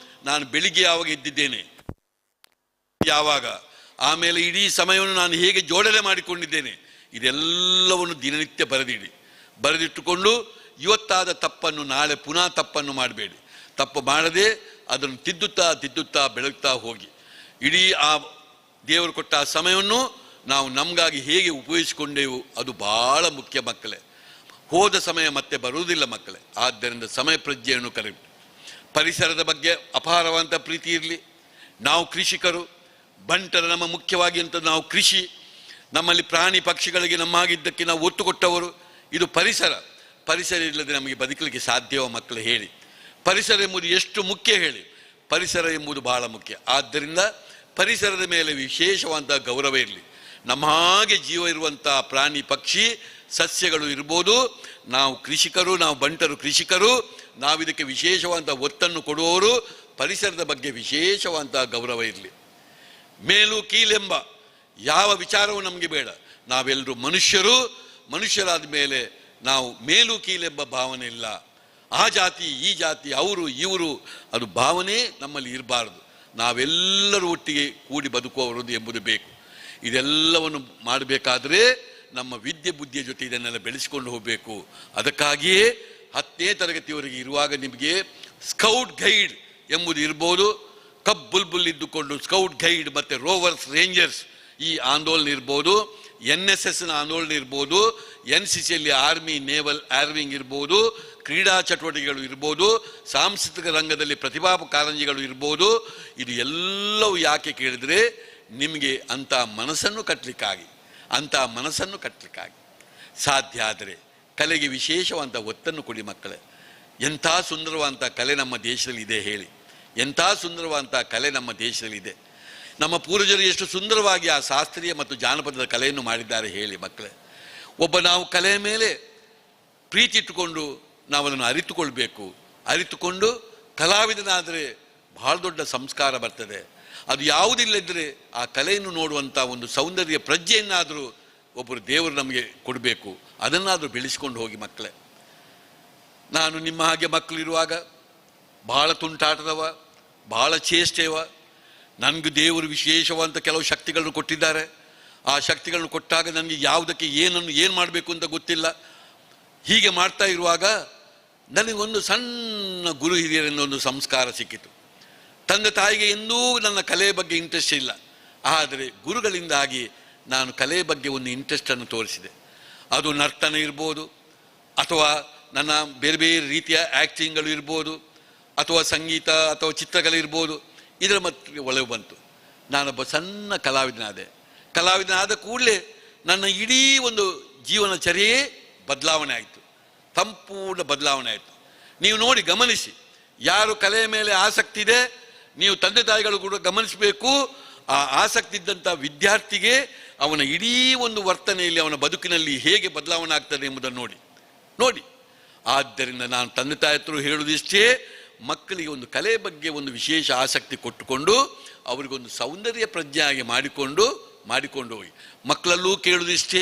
ನಾನು ಬೆಳಿಗ್ಗೆ ಯಾವಾಗ ಎದ್ದಿದ್ದೇನೆ, ಯಾವಾಗ, ಆಮೇಲೆ ಇಡೀ ಸಮಯವನ್ನು ನಾನು ಹೇಗೆ ಜೋಡಣೆ ಮಾಡಿಕೊಂಡಿದ್ದೇನೆ, ಇದೆಲ್ಲವನ್ನು ದಿನನಿತ್ಯ ಬರೆದಿಡಿ. ಬರೆದಿಟ್ಟುಕೊಂಡು ಇವತ್ತಾದ ತಪ್ಪನ್ನು ನಾಳೆ ಪುನಃ ತಪ್ಪನ್ನು ಮಾಡಬೇಡಿ. ತಪ್ಪು ಮಾಡದೆ ಅದನ್ನು ತಿದ್ದುತ್ತಾ ತಿದ್ದುತ್ತಾ ಬೆಳಗ್ತಾ ಹೋಗಿ. ಇಡೀ ಆ ದೇವರು ಕೊಟ್ಟ ಆ ಸಮಯವನ್ನು ನಾವು ನಮಗಾಗಿ ಹೇಗೆ ಉಪಯೋಗಿಸಿಕೊಂಡೆವು ಅದು ಭಾಳ ಮುಖ್ಯ ಮಕ್ಕಳೇ. ಹೋದ ಸಮಯ ಮತ್ತೆ ಬರುವುದಿಲ್ಲ ಮಕ್ಕಳೇ. ಆದ್ದರಿಂದ ಸಮಯ ಪ್ರಜ್ಞೆಯನ್ನು ಕಲಿ. ಪರಿಸರದ ಬಗ್ಗೆ ಅಪಾರವಾದಂಥ ಪ್ರೀತಿ ಇರಲಿ. ನಾವು ಕೃಷಿಕರು, ಬಂಟರ ನಮ್ಮ ಮುಖ್ಯವಾಗಿ ಅಂತ ನಾವು ಕೃಷಿ, ನಮ್ಮಲ್ಲಿ ಪ್ರಾಣಿ ಪಕ್ಷಿಗಳಿಗೆ ನಮ್ಮಾಗಿದ್ದಕ್ಕೆ ನಾವು ಒತ್ತು ಕೊಟ್ಟವರು. ಇದು ಪರಿಸರ. ಪರಿಸರ ಇಲ್ಲದೆ ನಮಗೆ ಬದುಕಲಿಕ್ಕೆ ಸಾಧ್ಯವೋ ಮಕ್ಕಳು ಹೇಳಿ? ಪರಿಸರ ಎಂಬುದು ಎಷ್ಟು ಮುಖ್ಯ ಹೇಳಿ? ಪರಿಸರ ಎಂಬುದು ಬಹಳ ಮುಖ್ಯ. ಆದ್ದರಿಂದ ಪರಿಸರದ ಮೇಲೆ ವಿಶೇಷವಾದಂಥ ಗೌರವ ಇರಲಿ. ನಮ್ಮ ಹಾಗೆ ಜೀವ ಇರುವಂಥ ಪ್ರಾಣಿ ಪಕ್ಷಿ ಸಸ್ಯಗಳು ಇರ್ಬೋದು. ನಾವು ಕೃಷಿಕರು, ನಾವು ಬಂಟರು ಕೃಷಿಕರು, ನಾವಿದಕ್ಕೆ ವಿಶೇಷವಾದಂಥ ಒತ್ತನ್ನು ಕೊಡುವವರು. ಪರಿಸರದ ಬಗ್ಗೆ ವಿಶೇಷವಾದಂಥ ಗೌರವ ಇರಲಿ. ಮೇಲು ಕೀಲೆಂಬ ಯಾವ ವಿಚಾರವೂ ನಮಗೆ ಬೇಡ. ನಾವೆಲ್ಲರೂ ಮನುಷ್ಯರು. ಮನುಷ್ಯರಾದ ಮೇಲೆ ನಾವು ಮೇಲು ಕೀಲೆಂಬ ಭಾವನೆ ಇಲ್ಲ. ಆ ಜಾತಿ ಈ ಜಾತಿ, ಅವರು ಇವರು, ಅದು ಭಾವನೆ ನಮ್ಮಲ್ಲಿ ಇರಬಾರ್ದು. ನಾವೆಲ್ಲರೂ ಒಟ್ಟಿಗೆ ಕೂಡಿ ಬದುಕುವವರು ಎಂಬುದು ಬೇಕು. ಇದೆಲ್ಲವನ್ನು ಮಾಡಬೇಕಾದ್ರೆ ನಮ್ಮ ವಿದ್ಯೆ ಬುದ್ಧಿಯ ಜೊತೆ ಇದನ್ನೆಲ್ಲ ಬೆಳೆಸಿಕೊಂಡು ಹೋಗಬೇಕು. ಅದಕ್ಕಾಗಿಯೇ 10ನೇ ತರಗತಿಯವರೆಗೆ ಇರುವಾಗ ನಿಮಗೆ ಸ್ಕೌಟ್ ಗೈಡ್ ಎಂಬುದು ಇರ್ಬೋದು. ಕಬ್ ಬುಲ್ಬುಲ್ ಇದ್ದುಕೊಂಡು ಸ್ಕೌಟ್ ಗೈಡ್ ಮತ್ತು ರೋವರ್ಸ್ ರೇಂಜರ್ಸ್ ಈ ಆಂದೋಲನ ಇರ್ಬೋದು, NSSನ ಆಂದೋಲನ ಇರ್ಬೋದು, NCCಯಲ್ಲಿ ಆರ್ಮಿ ನೇವಲ್ ಆರ್ವಿಂಗ್ ಇರ್ಬೋದು, ಕ್ರೀಡಾ ಚಟುವಟಿಕೆಗಳು ಇರ್ಬೋದು, ಸಾಂಸ್ಕೃತಿಕ ರಂಗದಲ್ಲಿ ಪ್ರತಿಭಾ ಕಾರಂಜಿಗಳು ಇರ್ಬೋದು. ಇದು ಎಲ್ಲವೂ ಯಾಕೆ ಕೇಳಿದರೆ ನಿಮಗೆ ಅಂಥ ಮನಸ್ಸನ್ನು ಕಟ್ಟಲಿಕ್ಕಾಗಿ, ಅಂಥ ಮನಸ್ಸನ್ನು ಕಟ್ಟಲಿಕ್ಕಾಗಿ. ಸಾಧ್ಯ ಆದರೆ ಕಲೆಗೆ ವಿಶೇಷವಾದಂಥ ಒತ್ತನ್ನು ಕೊಡಿ ಮಕ್ಕಳೇ. ಎಂಥ ಸುಂದರವಾದಂಥ ಕಲೆ ನಮ್ಮ ದೇಶದಲ್ಲಿ ಇದೆ ಹೇಳಿ? ಎಂಥ ಸುಂದರವಾದಂಥ ಕಲೆ ನಮ್ಮ ದೇಶದಲ್ಲಿದೆ. ನಮ್ಮ ಪೂರ್ವಜರು ಎಷ್ಟು ಸುಂದರವಾಗಿ ಆ ಶಾಸ್ತ್ರೀಯ ಮತ್ತು ಜಾನಪದದ ಕಲೆಯನ್ನು ಮಾಡಿದ್ದಾರೆ ಹೇಳಿ ಮಕ್ಕಳೇ. ಒಬ್ಬ ನಾವು ಕಲೆಯ ಮೇಲೆ ಪ್ರೀತಿ ಇಟ್ಟುಕೊಂಡು ನಾವದನ್ನು ಅರಿತುಕೊಳ್ಬೇಕು. ಅರಿತುಕೊಂಡು ಕಲಾವಿದನಾದರೆ ಭಾಳ ದೊಡ್ಡ ಸಂಸ್ಕಾರ ಬರ್ತದೆ. ಅದು ಯಾವುದಿಲ್ಲದಿದ್ದರೆ ಆ ಕಲೆಯನ್ನು ನೋಡುವಂಥ ಒಂದು ಸೌಂದರ್ಯ ಪ್ರಜ್ಞೆಯನ್ನಾದರೂ ಒಬ್ಬರು ದೇವರು ನಮಗೆ ಕೊಡಬೇಕು. ಅದನ್ನಾದರೂ ಬೆಳೆಸಿಕೊಂಡು ಹೋಗಿ ಮಕ್ಕಳೇ. ನಾನು ನಿಮ್ಮ ಹಾಗೆ ಮಕ್ಕಳಿರುವಾಗ ಭಾಳ ತುಂಟಾಟದವ, ಭಾಳ ಚೇಷ್ಟೆವ. ನನಗೆ ದೇವರು ವಿಶೇಷವಾದಂಥ ಕೆಲವು ಶಕ್ತಿಗಳನ್ನು ಕೊಟ್ಟಿದ್ದಾರೆ. ಆ ಶಕ್ತಿಗಳನ್ನು ಕೊಟ್ಟಾಗ ನನಗೆ ಯಾವುದಕ್ಕೆ ಏನನ್ನು ಏನು ಮಾಡಬೇಕು ಅಂತ ಗೊತ್ತಿಲ್ಲ. ಹೀಗೆ ಮಾಡ್ತಾ ಇರುವಾಗ ನನಗೊಂದು ಸಣ್ಣ ಗುರು ಹಿರಿಯರಿಂದ ಒಂದು ಸಂಸ್ಕಾರ ಸಿಕ್ಕಿತು. ತಂದೆ ತಾಯಿಗೆ ಎಂದೂ ನನ್ನ ಕಲೆಯ ಬಗ್ಗೆ ಇಂಟ್ರೆಸ್ಟ್ ಇಲ್ಲ. ಆದರೆ ಗುರುಗಳಿಂದಾಗಿ ನಾನು ಕಲೆಯ ಬಗ್ಗೆ ಒಂದು ಇಂಟ್ರೆಸ್ಟನ್ನು ತೋರಿಸಿದೆ. ಅದು ನರ್ತನ ಇರ್ಬೋದು, ಅಥವಾ ನನ್ನ ಬೇರೆ ಬೇರೆ ರೀತಿಯ ಆ್ಯಕ್ಟಿಂಗ್ಗಳು ಇರ್ಬೋದು, ಅಥವಾ ಸಂಗೀತ ಅಥವಾ ಚಿತ್ರಕಲೆ ಇರ್ಬೋದು. ಇದರ ಮತ್ತೆ ಒಲವು ಬಂತು. ನಾನೊಬ್ಬ ಸಣ್ಣ ಕಲಾವಿದನಾದೆ. ಕಲಾವಿದನಾದ ಕೂಡಲೇ ನನ್ನ ಇಡೀ ಒಂದು ಜೀವನಚರ್ಯೆಯೇ ಬದಲಾವಣೆ ಆಯಿತು, ಸಂಪೂರ್ಣ ಬದಲಾವಣೆ ಆಯಿತು. ನೀವು ನೋಡಿ, ಗಮನಿಸಿ, ಯಾರು ಕಲೆಯ ಮೇಲೆ ಆಸಕ್ತಿ ಇದೆ, ನೀವು ತಂದೆ ತಾಯಿಗಳು ಕೂಡ ಗಮನಿಸಬೇಕು. ಆ ಆಸಕ್ತಿ ಇದ್ದಂಥ ವಿದ್ಯಾರ್ಥಿಗೆ ಅವನ ಇಡೀ ಒಂದು ವರ್ತನೆಯಲ್ಲಿ, ಅವನ ಬದುಕಿನಲ್ಲಿ ಹೇಗೆ ಬದಲಾವಣೆ ಆಗ್ತದೆ ಎಂಬುದನ್ನು ನೋಡಿ ನೋಡಿ. ಆದ್ದರಿಂದ ನಾನು ತಂದೆ ತಾಯಿ ಹತ್ರ ಹೇಳುವುದಿಷ್ಟೇ, ಮಕ್ಕಳಿಗೆ ಒಂದು ಕಲೆ ಬಗ್ಗೆ ಒಂದು ವಿಶೇಷ ಆಸಕ್ತಿ ಕೊಟ್ಟುಕೊಂಡು ಅವರಿಗೊಂದು ಸೌಂದರ್ಯ ಪ್ರಜ್ಞೆಯಾಗಿ ಮಾಡಿಕೊಂಡು ಹೋಗಿ. ಮಕ್ಕಳಲ್ಲೂ ಕೇಳುವುದಿಷ್ಟೇ,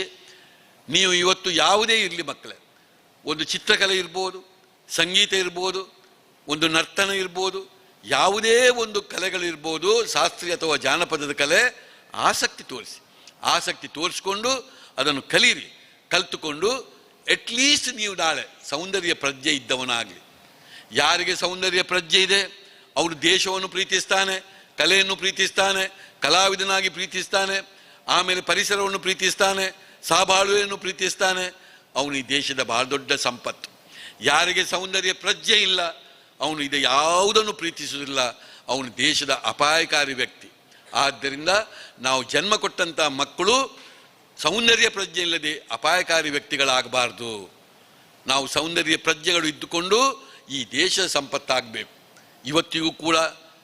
ನೀವು ಇವತ್ತು ಯಾವುದೇ ಇರಲಿ ಮಕ್ಕಳೇ, ಒಂದು ಚಿತ್ರಕಲೆ ಇರ್ಬೋದು, ಸಂಗೀತ ಇರ್ಬೋದು, ಒಂದು ನರ್ತನ ಇರ್ಬೋದು, ಯಾವುದೇ ಒಂದು ಕಲೆಗಳಿರ್ಬೋದು, ಶಾಸ್ತ್ರೀಯ ಅಥವಾ ಜಾನಪದದ ಕಲೆ, ಆಸಕ್ತಿ ತೋರಿಸಿ. ಆಸಕ್ತಿ ತೋರಿಸಿಕೊಂಡು ಅದನ್ನು ಕಲೀರಿ. ಕಲಿತುಕೊಂಡು ಅಟ್ಲೀಸ್ಟ್ ನೀವು ನಾಳೆ ಸೌಂದರ್ಯ ಪ್ರಜ್ಞೆ ಇದ್ದವನಾಗಲಿ. ಯಾರಿಗೆ ಸೌಂದರ್ಯ ಪ್ರಜ್ಞೆ ಇದೆ ಅವರು ದೇಶವನ್ನು ಪ್ರೀತಿಸ್ತಾನೆ, ಕಲೆಯನ್ನು ಪ್ರೀತಿಸ್ತಾನೆ, ಕಲಾವಿದನಾಗಿ ಪ್ರೀತಿಸ್ತಾನೆ, ಆಮೇಲೆ ಪರಿಸರವನ್ನು ಪ್ರೀತಿಸ್ತಾನೆ, ಸಹಬಾಳ್ವೆಯನ್ನು ಪ್ರೀತಿಸ್ತಾನೆ. ಅವನು ಈ ದೇಶದ ಬಹಳ ದೊಡ್ಡ ಸಂಪತ್ತು. ಯಾರಿಗೆ ಸೌಂದರ್ಯ ಪ್ರಜ್ಞೆ ಇಲ್ಲ ಅವನು ಇದು ಯಾವುದನ್ನು ಪ್ರೀತಿಸುವುದಿಲ್ಲ, ಅವನು ದೇಶದ ಅಪಾಯಕಾರಿ ವ್ಯಕ್ತಿ. ಆದ್ದರಿಂದ ನಾವು ಜನ್ಮ ಕೊಟ್ಟಂಥ ಮಕ್ಕಳು ಸೌಂದರ್ಯ ಪ್ರಜ್ಞೆ ಇಲ್ಲದೆ ಅಪಾಯಕಾರಿ ವ್ಯಕ್ತಿಗಳಾಗಬಾರ್ದು. ನಾವು ಸೌಂದರ್ಯ ಪ್ರಜ್ಞೆಗಳು ಇದ್ದುಕೊಂಡು ಈ ದೇಶದ ಸಂಪತ್ತಾಗಬೇಕು. ಇವತ್ತಿಗೂ ಕೂಡ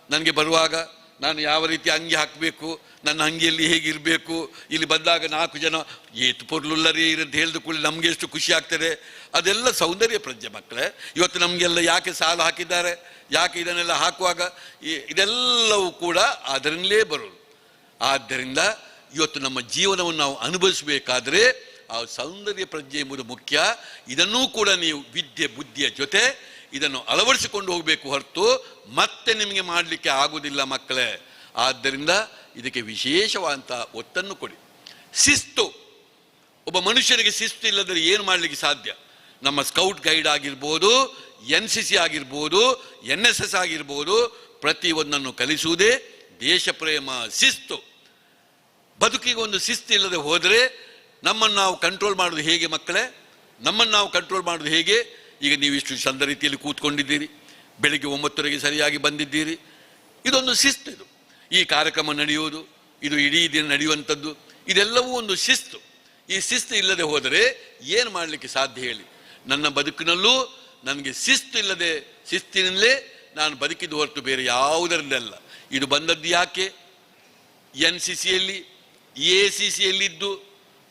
ನನಗೆ ಬರುವಾಗ ನಾನು ಯಾವ ರೀತಿ ಅಂಗಿ ಹಾಕಬೇಕು, ನನ್ನ ಅಂಗಿಯಲ್ಲಿ ಹೇಗಿರಬೇಕು, ಇಲ್ಲಿ ಬಂದಾಗ 4 ಜನ ಏತು ಪೊರ್ಲುಲ್ಲರೇ ಇರಂತ ಹೇಳಿದ ಕೂಡಲೇ ನಮಗೆ ಎಷ್ಟು ಖುಷಿ ಆಗ್ತದೆ. ಅದೆಲ್ಲ ಸೌಂದರ್ಯ ಪ್ರಜ್ಞೆ ಮಕ್ಕಳೇ. ಇವತ್ತು ನಮಗೆಲ್ಲ ಯಾಕೆ ಸಾಲ ಹಾಕಿದ್ದಾರೆ, ಯಾಕೆ ಇದನ್ನೆಲ್ಲ ಹಾಕುವಾಗ ಇದೆಲ್ಲವೂ ಕೂಡ ಅದರಿಂದಲೇ ಬರೋದು. ಆದ್ದರಿಂದ ಇವತ್ತು ನಮ್ಮ ಜೀವನವನ್ನು ನಾವು ಅನುಭವಿಸಬೇಕಾದರೆ ಆ ಸೌಂದರ್ಯ ಪ್ರಜ್ಞೆ ಎಂಬುದು ಮುಖ್ಯ. ಇದನ್ನೂ ಕೂಡ ನೀವು ವಿದ್ಯೆ ಬುದ್ಧಿಯ ಜೊತೆ ಇದನ್ನು ಅಳವಡಿಸಿಕೊಂಡು ಹೋಗಬೇಕು ಹೊರತು ಮತ್ತೆ ನಿಮಗೆ ಮಾಡಲಿಕ್ಕೆ ಆಗುವುದಿಲ್ಲ ಮಕ್ಕಳೇ. ಆದ್ದರಿಂದ ಇದಕ್ಕೆ ವಿಶೇಷವಾದಂಥ ಒತ್ತನ್ನು ಕೊಡಿ. ಶಿಸ್ತು, ಒಬ್ಬ ಮನುಷ್ಯನಿಗೆ ಶಿಸ್ತು ಇಲ್ಲದರೆ ಏನು ಮಾಡಲಿಕ್ಕೆ ಸಾಧ್ಯ? ನಮ್ಮ ಸ್ಕೌಟ್ ಗೈಡ್ ಆಗಿರ್ಬೋದು, NCC ಆಗಿರ್ಬೋದು, NSS ಆಗಿರ್ಬೋದು, ಪ್ರತಿಯೊಂದನ್ನು ಕಲಿಸುವುದೇ ದೇಶ ಪ್ರೇಮ, ಶಿಸ್ತು. ಬದುಕಿಗೆ ಒಂದು ಶಿಸ್ತು ಇಲ್ಲದೆ ಹೋದರೆ ನಮ್ಮನ್ನು ನಾವು ಕಂಟ್ರೋಲ್ ಮಾಡೋದು ಹೇಗೆ ಮಕ್ಕಳೇ? ನಮ್ಮನ್ನು ನಾವು ಕಂಟ್ರೋಲ್ ಮಾಡೋದು ಹೇಗೆ? ಈಗ ನೀವು ಇಷ್ಟು ಚಂದ ರೀತಿಯಲ್ಲಿ ಕೂತ್ಕೊಂಡಿದ್ದೀರಿ, ಬೆಳಿಗ್ಗೆ 9:00ಗೆ ಸರಿಯಾಗಿ ಬಂದಿದ್ದೀರಿ, ಇದೊಂದು ಶಿಸ್ತು. ಇದು ಈ ಕಾರ್ಯಕ್ರಮ ನಡೆಯುವುದು, ಇದು ಇಡೀ ದಿನ ನಡೆಯುವಂಥದ್ದು, ಇದೆಲ್ಲವೂ ಒಂದು ಶಿಸ್ತು. ಈ ಶಿಸ್ತು ಇಲ್ಲದೆ ಹೋದರೆ ಏನು ಮಾಡಲಿಕ್ಕೆ ಸಾಧ್ಯ ಹೇಳಿ? ನನ್ನ ಬದುಕಿನಲ್ಲೂ ನನಗೆ ಶಿಸ್ತು ಇಲ್ಲದೆ, ಶಿಸ್ತಿನಲ್ಲೇ ನಾನು ಬದುಕಿದ್ದು ಹೊರತು ಬೇರೆ ಯಾವುದರಿಂದಲ್ಲ. ಇದು ಬಂದದ್ದು ಯಾಕೆ? NCCಯಲ್ಲಿ, ACCಯಲ್ಲಿದ್ದು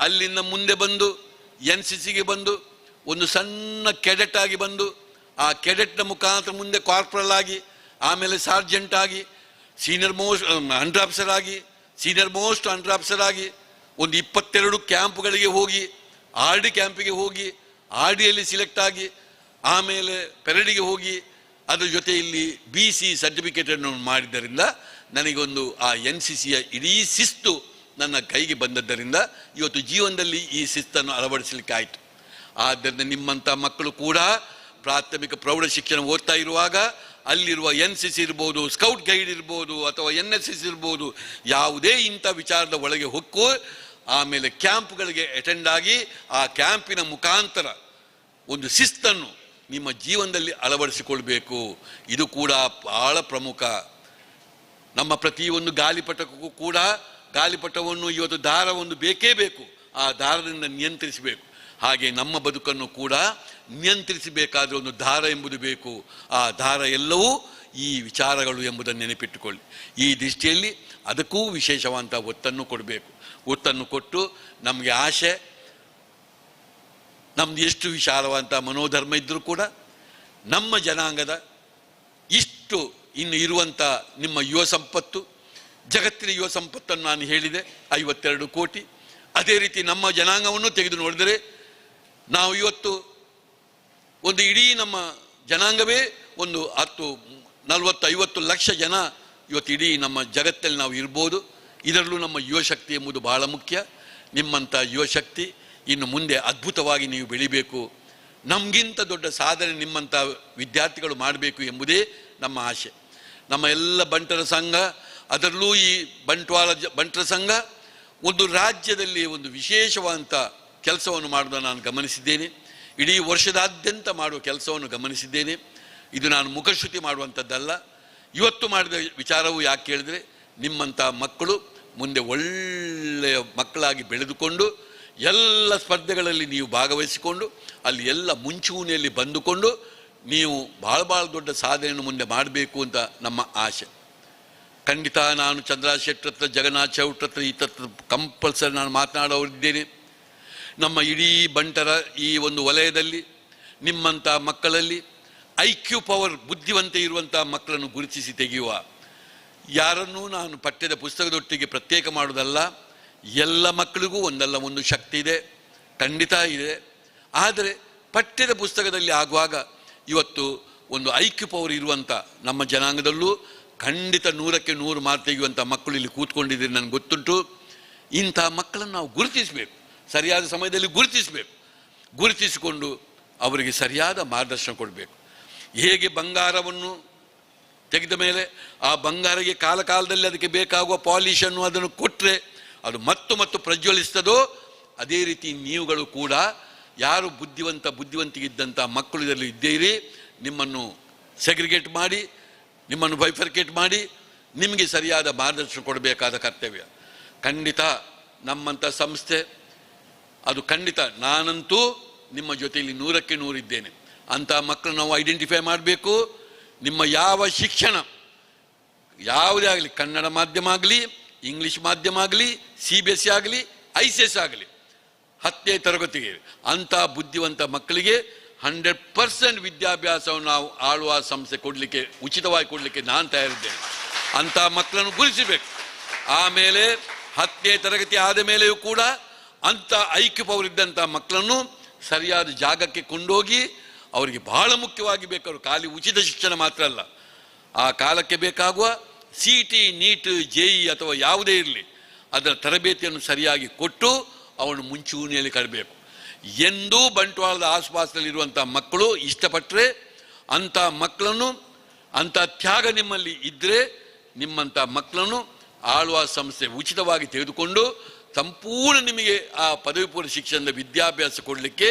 ಅಲ್ಲಿಂದ ಮುಂದೆ ಬಂದು NCCಗೆ ಬಂದು ಒಂದು ಸಣ್ಣ ಕೆಡೆಟ್ ಆಗಿ ಬಂದು, ಆ ಕೆಡೆಟ್ನ ಮುಖಾಂತರ ಮುಂದೆ ಕಾರ್ಪೊರಲ್ ಆಗಿ, ಆಮೇಲೆ ಸಾರ್ಜೆಂಟ್ ಆಗಿ, ಸೀನಿಯರ್ ಮೋಸ್ಟ್ ಅಂಡರ್ ಆಫೀಸರ್ ಆಗಿ, ಸೀನಿಯರ್ ಮೋಸ್ಟ್ ಅಂಡರ್ ಆಫೀಸರ್ ಆಗಿ, ಒಂದು 22 ಕ್ಯಾಂಪ್ಗಳಿಗೆ ಹೋಗಿ, RD ಕ್ಯಾಂಪಿಗೆ ಹೋಗಿ, RDಯಲ್ಲಿ ಸಿಲೆಕ್ಟ್ ಆಗಿ, ಆಮೇಲೆ ಪೆರಡಿಗೆ ಹೋಗಿ, ಅದರ ಜೊತೆ ಇಲ್ಲಿ BC ಸರ್ಟಿಫಿಕೇಟನ್ನು ಮಾಡಿದ್ದರಿಂದ ನನಗೊಂದು ಆ NCCಯ ಇಡೀ ಶಿಸ್ತು ನನ್ನ ಕೈಗೆ ಬಂದದ್ದರಿಂದ ಇವತ್ತು ಜೀವನದಲ್ಲಿ ಈ ಶಿಸ್ತನ್ನು ಅಳವಡಿಸಲಿಕ್ಕೆ ಆಯಿತು. ಆದ್ದರಿಂದ ನಿಮ್ಮಂಥ ಮಕ್ಕಳು ಕೂಡ ಪ್ರಾಥಮಿಕ ಪ್ರೌಢ ಶಿಕ್ಷಣ ಓದ್ತಾ ಇರುವಾಗ ಅಲ್ಲಿರುವ NCC ಇರ್ಬೋದು, ಸ್ಕೌಟ್ ಗೈಡ್ ಇರ್ಬೋದು, ಅಥವಾ NSS ಇರ್ಬೋದು, ಯಾವುದೇ ಇಂಥ ವಿಚಾರದ ಒಳಗೆ ಹೊಕ್ಕು ಆಮೇಲೆ ಕ್ಯಾಂಪ್ಗಳಿಗೆ ಅಟೆಂಡ್ ಆಗಿ ಆ ಕ್ಯಾಂಪಿನ ಮುಖಾಂತರ ಒಂದು ಶಿಸ್ತನ್ನು ನಿಮ್ಮ ಜೀವನದಲ್ಲಿ ಅಳವಡಿಸಿಕೊಳ್ಬೇಕು. ಇದು ಕೂಡ ಬಹಳ ಪ್ರಮುಖ. ನಮ್ಮ ಪ್ರತಿಯೊಂದು ಗಾಲಿಪಟಕ್ಕೂ ಕೂಡ ಗಾಲಿಪಟವನ್ನು ಇವತ್ತು ದಾರ ಒಂದು ಬೇಕೇ ಬೇಕು, ಆ ದಾರದಿಂದ ನಿಯಂತ್ರಿಸಬೇಕು. ಹಾಗೆ ನಮ್ಮ ಬದುಕನ್ನು ಕೂಡ ನಿಯಂತ್ರಿಸಬೇಕಾದ್ರೆ ಒಂದು ದಾರ ಎಂಬುದು ಬೇಕು. ಆ ದಾರ ಎಲ್ಲವೂ ಈ ವಿಚಾರಗಳು ಎಂಬುದನ್ನು ನೆನಪಿಟ್ಟುಕೊಳ್ಳಿ. ಈ ದೃಷ್ಟಿಯಲ್ಲಿ ಅದಕ್ಕೂ ವಿಶೇಷವಾದಂಥ ಒತ್ತನ್ನು ಕೊಡಬೇಕು. ಒತ್ತನ್ನು ಕೊಟ್ಟು ನಮಗೆ ಆಶೆ, ನಮ್ಮದು ಎಷ್ಟು ವಿಶಾಲವಂಥ ಮನೋಧರ್ಮ ಇದ್ದರೂ ಕೂಡ ನಮ್ಮ ಜನಾಂಗದ ಇಷ್ಟು ಇನ್ನು ಇರುವಂಥ ನಿಮ್ಮ ಯುವ ಸಂಪತ್ತು, ಜಗತ್ತಿನ ಯುವ ಸಂಪತ್ತನ್ನು ನಾನು ಹೇಳಿದೆ 52 ಕೋಟಿ. ಅದೇ ರೀತಿ ನಮ್ಮ ಜನಾಂಗವನ್ನು ತೆಗೆದು ನೋಡಿದರೆ ನಾವು ಇವತ್ತು ಒಂದು ಇಡೀ ನಮ್ಮ ಜನಾಂಗವೇ ಒಂದು 10, 40, 50 ಲಕ್ಷ ಜನ ಇವತ್ತು ಇಡೀ ನಮ್ಮ ಜಗತ್ತಲ್ಲಿ ನಾವು ಇರ್ಬೋದು. ಇದರಲ್ಲೂ ನಮ್ಮ ಯುವಶಕ್ತಿ ಎಂಬುದು ಬಹಳ ಮುಖ್ಯ. ನಿಮ್ಮಂಥ ಯುವಶಕ್ತಿ ಇನ್ನು ಮುಂದೆ ಅದ್ಭುತವಾಗಿ ನೀವು ಬೆಳಿಬೇಕು. ನಮಗಿಂತ ದೊಡ್ಡ ಸಾಧನೆ ನಿಮ್ಮಂಥ ವಿದ್ಯಾರ್ಥಿಗಳು ಮಾಡಬೇಕು ಎಂಬುದೇ ನಮ್ಮ ಆಶೆ. ನಮ್ಮ ಎಲ್ಲ ಬಂಟರ ಸಂಘ, ಅದರಲ್ಲೂ ಈ ಬಂಟ್ವಾಳ ಬಂಟರ ಸಂಘ ಒಂದು ರಾಜ್ಯದಲ್ಲಿ ಒಂದು ವಿಶೇಷವಾದಂಥ ಕೆಲಸವನ್ನು ಮಾಡೋದನ್ನು ನಾನು ಗಮನಿಸಿದ್ದೇನೆ. ಇಡೀ ವರ್ಷದಾದ್ಯಂತ ಮಾಡುವ ಕೆಲಸವನ್ನು ಗಮನಿಸಿದ್ದೇನೆ. ಇದು ನಾನು ಮುಖಶ್ರುತಿ ಮಾಡುವಂಥದ್ದಲ್ಲ. ಇವತ್ತು ಮಾಡಿದ ವಿಚಾರವು ಯಾಕೆ ಕೇಳಿದರೆ, ನಿಮ್ಮಂಥ ಮಕ್ಕಳು ಮುಂದೆ ಒಳ್ಳೆಯ ಮಕ್ಕಳಾಗಿ ಬೆಳೆದುಕೊಂಡು ಎಲ್ಲ ಸ್ಪರ್ಧೆಗಳಲ್ಲಿ ನೀವು ಭಾಗವಹಿಸಿಕೊಂಡು ಅಲ್ಲಿ ಎಲ್ಲ ಮುಂಚೂಣಿಯಲ್ಲಿ ಬಂದುಕೊಂಡು ನೀವು ಭಾಳ ಭಾಳ ದೊಡ್ಡ ಸಾಧನೆಯನ್ನು ಮುಂದೆ ಮಾಡಬೇಕು ಅಂತ ನಮ್ಮ ಆಶೆ. ಖಂಡಿತ ನಾನು ಚಂದ್ರಾ ಶೆಟ್ಟರ್ ಹತ್ರ, ಜಗನ್ನಾಥ್ ಚೌಟ್ರ ಹತ್ರ ಈ ತತ್ರ ಕಂಪಲ್ಸರಿ ನಾನು ಮಾತನಾಡೋರಿದ್ದೇನೆ. ನಮ್ಮ ಇಡೀ ಬಂಟರ ಈ ಒಂದು ವಲಯದಲ್ಲಿ ನಿಮ್ಮಂಥ ಮಕ್ಕಳಲ್ಲಿ I Q power, ಬುದ್ಧಿವಂತೆ ಇರುವಂಥ ಮಕ್ಕಳನ್ನು ಗುರುತಿಸಿ ತೆಗೆಯುವ, ಯಾರನ್ನೂ ನಾನು ಪಠ್ಯದ ಪುಸ್ತಕದೊಟ್ಟಿಗೆ ಪ್ರತ್ಯೇಕ ಮಾಡುವುದಲ್ಲ. ಎಲ್ಲ ಮಕ್ಕಳಿಗೂ ಒಂದಲ್ಲ ಒಂದು ಶಕ್ತಿ ಇದೆ, ಖಂಡಿತ ಇದೆ. ಆದರೆ ಪಠ್ಯದ ಪುಸ್ತಕದಲ್ಲಿ ಆಗುವಾಗ ಇವತ್ತು ಒಂದು I Q power ಇರುವಂಥ ನಮ್ಮ ಜನಾಂಗದಲ್ಲೂ ಖಂಡಿತ 100ಕ್ಕೆ 100 ಮಾರ್ಕ್ ತೆಗೆಯುವಂಥ ಮಕ್ಕಳು ಇಲ್ಲಿ ಕೂತ್ಕೊಂಡಿದ್ದೀರಿ, ನನಗೆ ಗೊತ್ತುಂಟು. ಇಂಥ ಮಕ್ಕಳನ್ನು ನಾವು ಗುರುತಿಸಬೇಕು, ಸರಿಯಾದ ಸಮಯದಲ್ಲಿ ಗುರುತಿಸಬೇಕು. ಗುರುತಿಸಿಕೊಂಡು ಅವರಿಗೆ ಸರಿಯಾದ ಮಾರ್ಗದರ್ಶನ ಕೊಡಬೇಕು. ಹೇಗೆ ಬಂಗಾರವನ್ನು ತೆಗೆದ ಮೇಲೆ ಆ ಬಂಗಾರಕ್ಕೆ ಕಾಲಕಾಲದಲ್ಲಿ ಅದಕ್ಕೆ ಬೇಕಾಗುವ ಪಾಲಿಷನ್ನು ಅದನ್ನು ಕೊಟ್ಟರೆ ಅದು ಮತ್ತು ಮತ್ತು ಪ್ರಜ್ವಲಿಸ್ತದೋ, ಅದೇ ರೀತಿ ನೀವುಗಳು ಕೂಡ ಯಾರು ಬುದ್ಧಿವಂತ ಬುದ್ಧಿವಂತಿಗಿದ್ದಂಥ ಮಕ್ಕಳು ಇದರಲ್ಲಿ ಇದ್ದೀರಿ, ನಿಮ್ಮನ್ನು ಸೆಗ್ರಿಗೇಟ್ ಮಾಡಿ, ನಿಮ್ಮನ್ನು ಬೈಫರ್ಕೇಟ್ ಮಾಡಿ ನಿಮಗೆ ಸರಿಯಾದ ಮಾರ್ಗದರ್ಶನ ಕೊಡಬೇಕಾದ ಕರ್ತವ್ಯ ಖಂಡಿತ ನಮ್ಮಂಥ ಸಂಸ್ಥೆ ಅದು ಖಂಡಿತ. ನಾನಂತೂ ನಿಮ್ಮ ಜೊತೆಯಲ್ಲಿ 100ಕ್ಕೆ 100 ಇದ್ದೇನೆ. ಅಂಥ ಮಕ್ಕಳನ್ನು ನಾವು ಐಡೆಂಟಿಫೈ ಮಾಡಬೇಕು. ನಿಮ್ಮ ಯಾವ ಶಿಕ್ಷಣ ಯಾವುದೇ ಆಗಲಿ, ಕನ್ನಡ ಮಾಧ್ಯಮ ಆಗಲಿ, ಇಂಗ್ಲೀಷ್ ಮಾಧ್ಯಮ ಆಗಲಿ, CBSE ಆಗಲಿ, ICS ಆಗಲಿ, 10ನೇ ತರಗತಿಗೆ ಅಂಥ ಬುದ್ಧಿವಂತ ಮಕ್ಕಳಿಗೆ 100% ವಿದ್ಯಾಭ್ಯಾಸವನ್ನು ನಾವು ಆಳುವ ಸಂಸ್ಥೆ ಕೊಡಲಿಕ್ಕೆ, ಉಚಿತವಾಗಿ ಕೊಡಲಿಕ್ಕೆ ನಾನು ತಯಾರಿದ್ದೇನೆ. ಅಂಥ ಮಕ್ಕಳನ್ನು ಗುರುತಿಸಬೇಕು. ಆಮೇಲೆ 10ನೇ ತರಗತಿ ಆದ ಮೇಲೆಯೂ ಕೂಡ ಅಂಥ ಐಕ್ಯು ಪವರ್ ಇದ್ದಂಥ ಮಕ್ಕಳನ್ನು ಸರಿಯಾದ ಜಾಗಕ್ಕೆ ಕೊಂಡೋಗಿ ಅವರಿಗೆ ಬಹಳ ಮುಖ್ಯವಾಗಿ ಬೇಕಾದ್ರು ಖಾಲಿ ಉಚಿತ ಶಿಕ್ಷಣ ಮಾತ್ರ ಅಲ್ಲ, ಆ ಕಾಲಕ್ಕೆ ಬೇಕಾಗುವ CET, NEET, JEE ಅಥವಾ ಯಾವುದೇ ಇರಲಿ ಅದರ ತರಬೇತಿಯನ್ನು ಸರಿಯಾಗಿ ಕೊಟ್ಟು ಅವನು ಮುಂಚೂಣಿಯಲ್ಲಿ ಕಡಬೇಕು. ಎಂದೂ ಬಂಟ್ವಾಳದ ಆಸುಪಾಸಲ್ಲಿರುವಂಥ ಮಕ್ಕಳು ಇಷ್ಟಪಟ್ಟರೆ ಅಂಥ ಮಕ್ಕಳನ್ನು, ಅಂಥ ತ್ಯಾಗ ನಿಮ್ಮಲ್ಲಿ ಇದ್ದರೆ ನಿಮ್ಮಂಥ ಮಕ್ಕಳನ್ನು ಆಳುವ ಸಂಸ್ಥೆ ಉಚಿತವಾಗಿ ತೆಗೆದುಕೊಂಡು ಸಂಪೂರ್ಣ ನಿಮಗೆ ಆ ಪದವಿ ಪೂರ್ವ ಶಿಕ್ಷಣದ ವಿದ್ಯಾಭ್ಯಾಸ ಕೊಡಲಿಕ್ಕೆ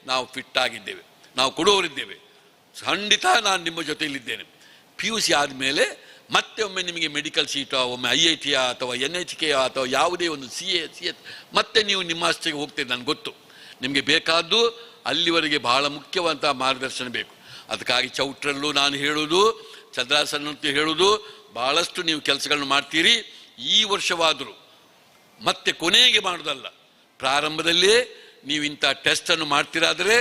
ನಾವು ಫಿಟ್ ಆಗಿದ್ದೇವೆ, ನಾವು ಕೊಡುವವರಿದ್ದೇವೆ. ಖಂಡಿತ ನಾನು ನಿಮ್ಮ ಜೊತೆಯಲ್ಲಿದ್ದೇನೆ. PUC ಆದಮೇಲೆ ಮತ್ತೆ ಒಮ್ಮೆ ನಿಮಗೆ ಮೆಡಿಕಲ್ ಸೀಟೋ, ಒಮ್ಮೆ IIT ಅಥವಾ NHK ಅಥವಾ ಯಾವುದೇ ಒಂದು CA, CS ಮತ್ತೆ ನೀವು ನಿಮ್ಮ ಅಷ್ಟಿಗೆ ಹೋಗ್ತೀರಿ, ನನಗೆ ಗೊತ್ತು. ನಿಮಗೆ ಬೇಕಾದ್ದು ಅಲ್ಲಿವರೆಗೆ ಬಹಳ ಮುಖ್ಯವಂಥ ಮಾರ್ಗದರ್ಶನ ಬೇಕು. ಅದಕ್ಕಾಗಿ ಚೌಟ್ರಲ್ಲೂ ನಾನು ಹೇಳುವುದು, ಚಂದ್ರಾಸನಂತೂ ಹೇಳುವುದು, ಭಾಳಷ್ಟು ನೀವು ಕೆಲಸಗಳನ್ನು ಮಾಡ್ತೀರಿ. ಈ ವರ್ಷವಾದರೂ ಮತ್ತೆ ಕೊನೆಗೆ ಮಾಡೋದಲ್ಲ, ಪ್ರಾರಂಭದಲ್ಲೇ ನೀವು ಇಂಥ ಟೆಸ್ಟನ್ನು ಮಾಡ್ತೀರಾದರೆ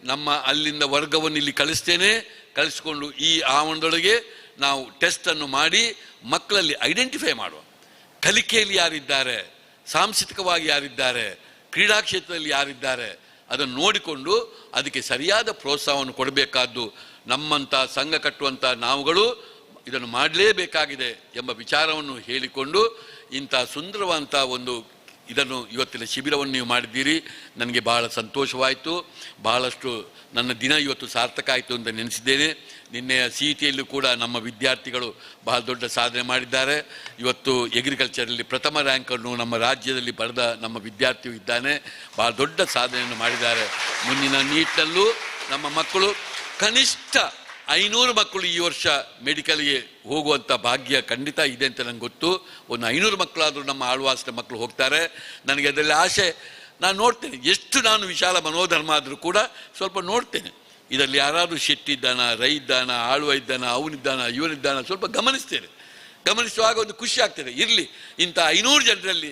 ನಮ್ಮ ಅಲ್ಲಿಂದ ವರ್ಗವನ್ನು ಇಲ್ಲಿ ಕಳಿಸ್ತೇನೆ. ಕಳಿಸಿಕೊಂಡು ಈ ಆವರಣದೊಳಗೆ ನಾವು ಟೆಸ್ಟನ್ನು ಮಾಡಿ ಮಕ್ಕಳಲ್ಲಿ ಐಡೆಂಟಿಫೈ ಮಾಡುವ, ಕಲಿಕೆಯಲ್ಲಿ ಯಾರಿದ್ದಾರೆ, ಸಾಂಸ್ಕೃತಿಕವಾಗಿ ಯಾರಿದ್ದಾರೆ, ಕ್ರೀಡಾ ಕ್ಷೇತ್ರದಲ್ಲಿ ಯಾರಿದ್ದಾರೆ ಅದನ್ನು ನೋಡಿಕೊಂಡು ಅದಕ್ಕೆ ಸರಿಯಾದ ಪ್ರೋತ್ಸಾಹವನ್ನು ಕೊಡಬೇಕಾದ್ದು ನಮ್ಮಂಥ ಸಂಘ ಕಟ್ಟುವಂಥ ನಾವುಗಳು ಇದನ್ನು ಮಾಡಲೇಬೇಕಾಗಿದೆ ಎಂಬ ವಿಚಾರವನ್ನು ಹೇಳಿಕೊಂಡು ಇಂಥ ಸುಂದರವಂಥ ಒಂದು ಇದನ್ನು ಇವತ್ತಿನ ಶಿಬಿರವನ್ನು ನೀವು ಮಾಡಿದ್ದೀರಿ. ನನಗೆ ಬಹಳ ಸಂತೋಷವಾಯಿತು. ಬಹಳಷ್ಟು ನನ್ನ ದಿನ ಇವತ್ತು ಸಾರ್ಥಕ ಆಯಿತು ಅಂತ ನೆನೆಸಿದ್ದೇನೆ. ನಿನ್ನೆಯ CETಯಲ್ಲೂ ಕೂಡ ನಮ್ಮ ವಿದ್ಯಾರ್ಥಿಗಳು ಬಹಳ ದೊಡ್ಡ ಸಾಧನೆ ಮಾಡಿದ್ದಾರೆ. ಇವತ್ತು ಎಗ್ರಿಕಲ್ಚರಲ್ಲಿ ಪ್ರಥಮ ರ್ಯಾಂಕನ್ನು ನಮ್ಮ ರಾಜ್ಯದಲ್ಲಿ ಬರೆದ ನಮ್ಮ ವಿದ್ಯಾರ್ಥಿಯು ಇದ್ದಾನೆ. ಬಹಳ ದೊಡ್ಡ ಸಾಧನೆಯನ್ನು ಮಾಡಿದ್ದಾರೆ. ಮುಂದಿನ ನೀಟ್ನಲ್ಲೂ ನಮ್ಮ ಮಕ್ಕಳು ಕನಿಷ್ಠ 500 ಮಕ್ಕಳು ಈ ವರ್ಷ ಮೆಡಿಕಲ್ಗೆ ಹೋಗುವಂಥ ಭಾಗ್ಯ ಖಂಡಿತ ಇದೆ ಅಂತ ನನಗೆ ಗೊತ್ತು. ಒಂದು 500 ಮಕ್ಕಳಾದರೂ ನಮ್ಮ ಆಳ್ವಾಸಿನ ಮಕ್ಕಳು ಹೋಗ್ತಾರೆ. ನನಗೆ ಅದರಲ್ಲಿ ಆಸೆ. ನಾನು ನೋಡ್ತೇನೆ, ಎಷ್ಟು ನಾನು ವಿಶಾಲ ಮನೋಧರ್ಮ ಆದರೂ ಕೂಡ ಸ್ವಲ್ಪ ನೋಡ್ತೇನೆ. ಇದರಲ್ಲಿ ಯಾರಾದರೂ ಶೆಟ್ಟಿ ಇದ್ದಾನ, ರೈ ಇದ್ದಾನ, ಆಳುವ ಇದ್ದಾನ, ಅವನಿದ್ದಾನ, ಇವನಿದ್ದಾನ, ಸ್ವಲ್ಪ ಗಮನಿಸ್ತೇನೆ. ಗಮನಿಸುವಾಗ ಒಂದು ಖುಷಿ ಆಗ್ತದೆ. ಇರಲಿ, ಇಂಥ 500 ಜನರಲ್ಲಿ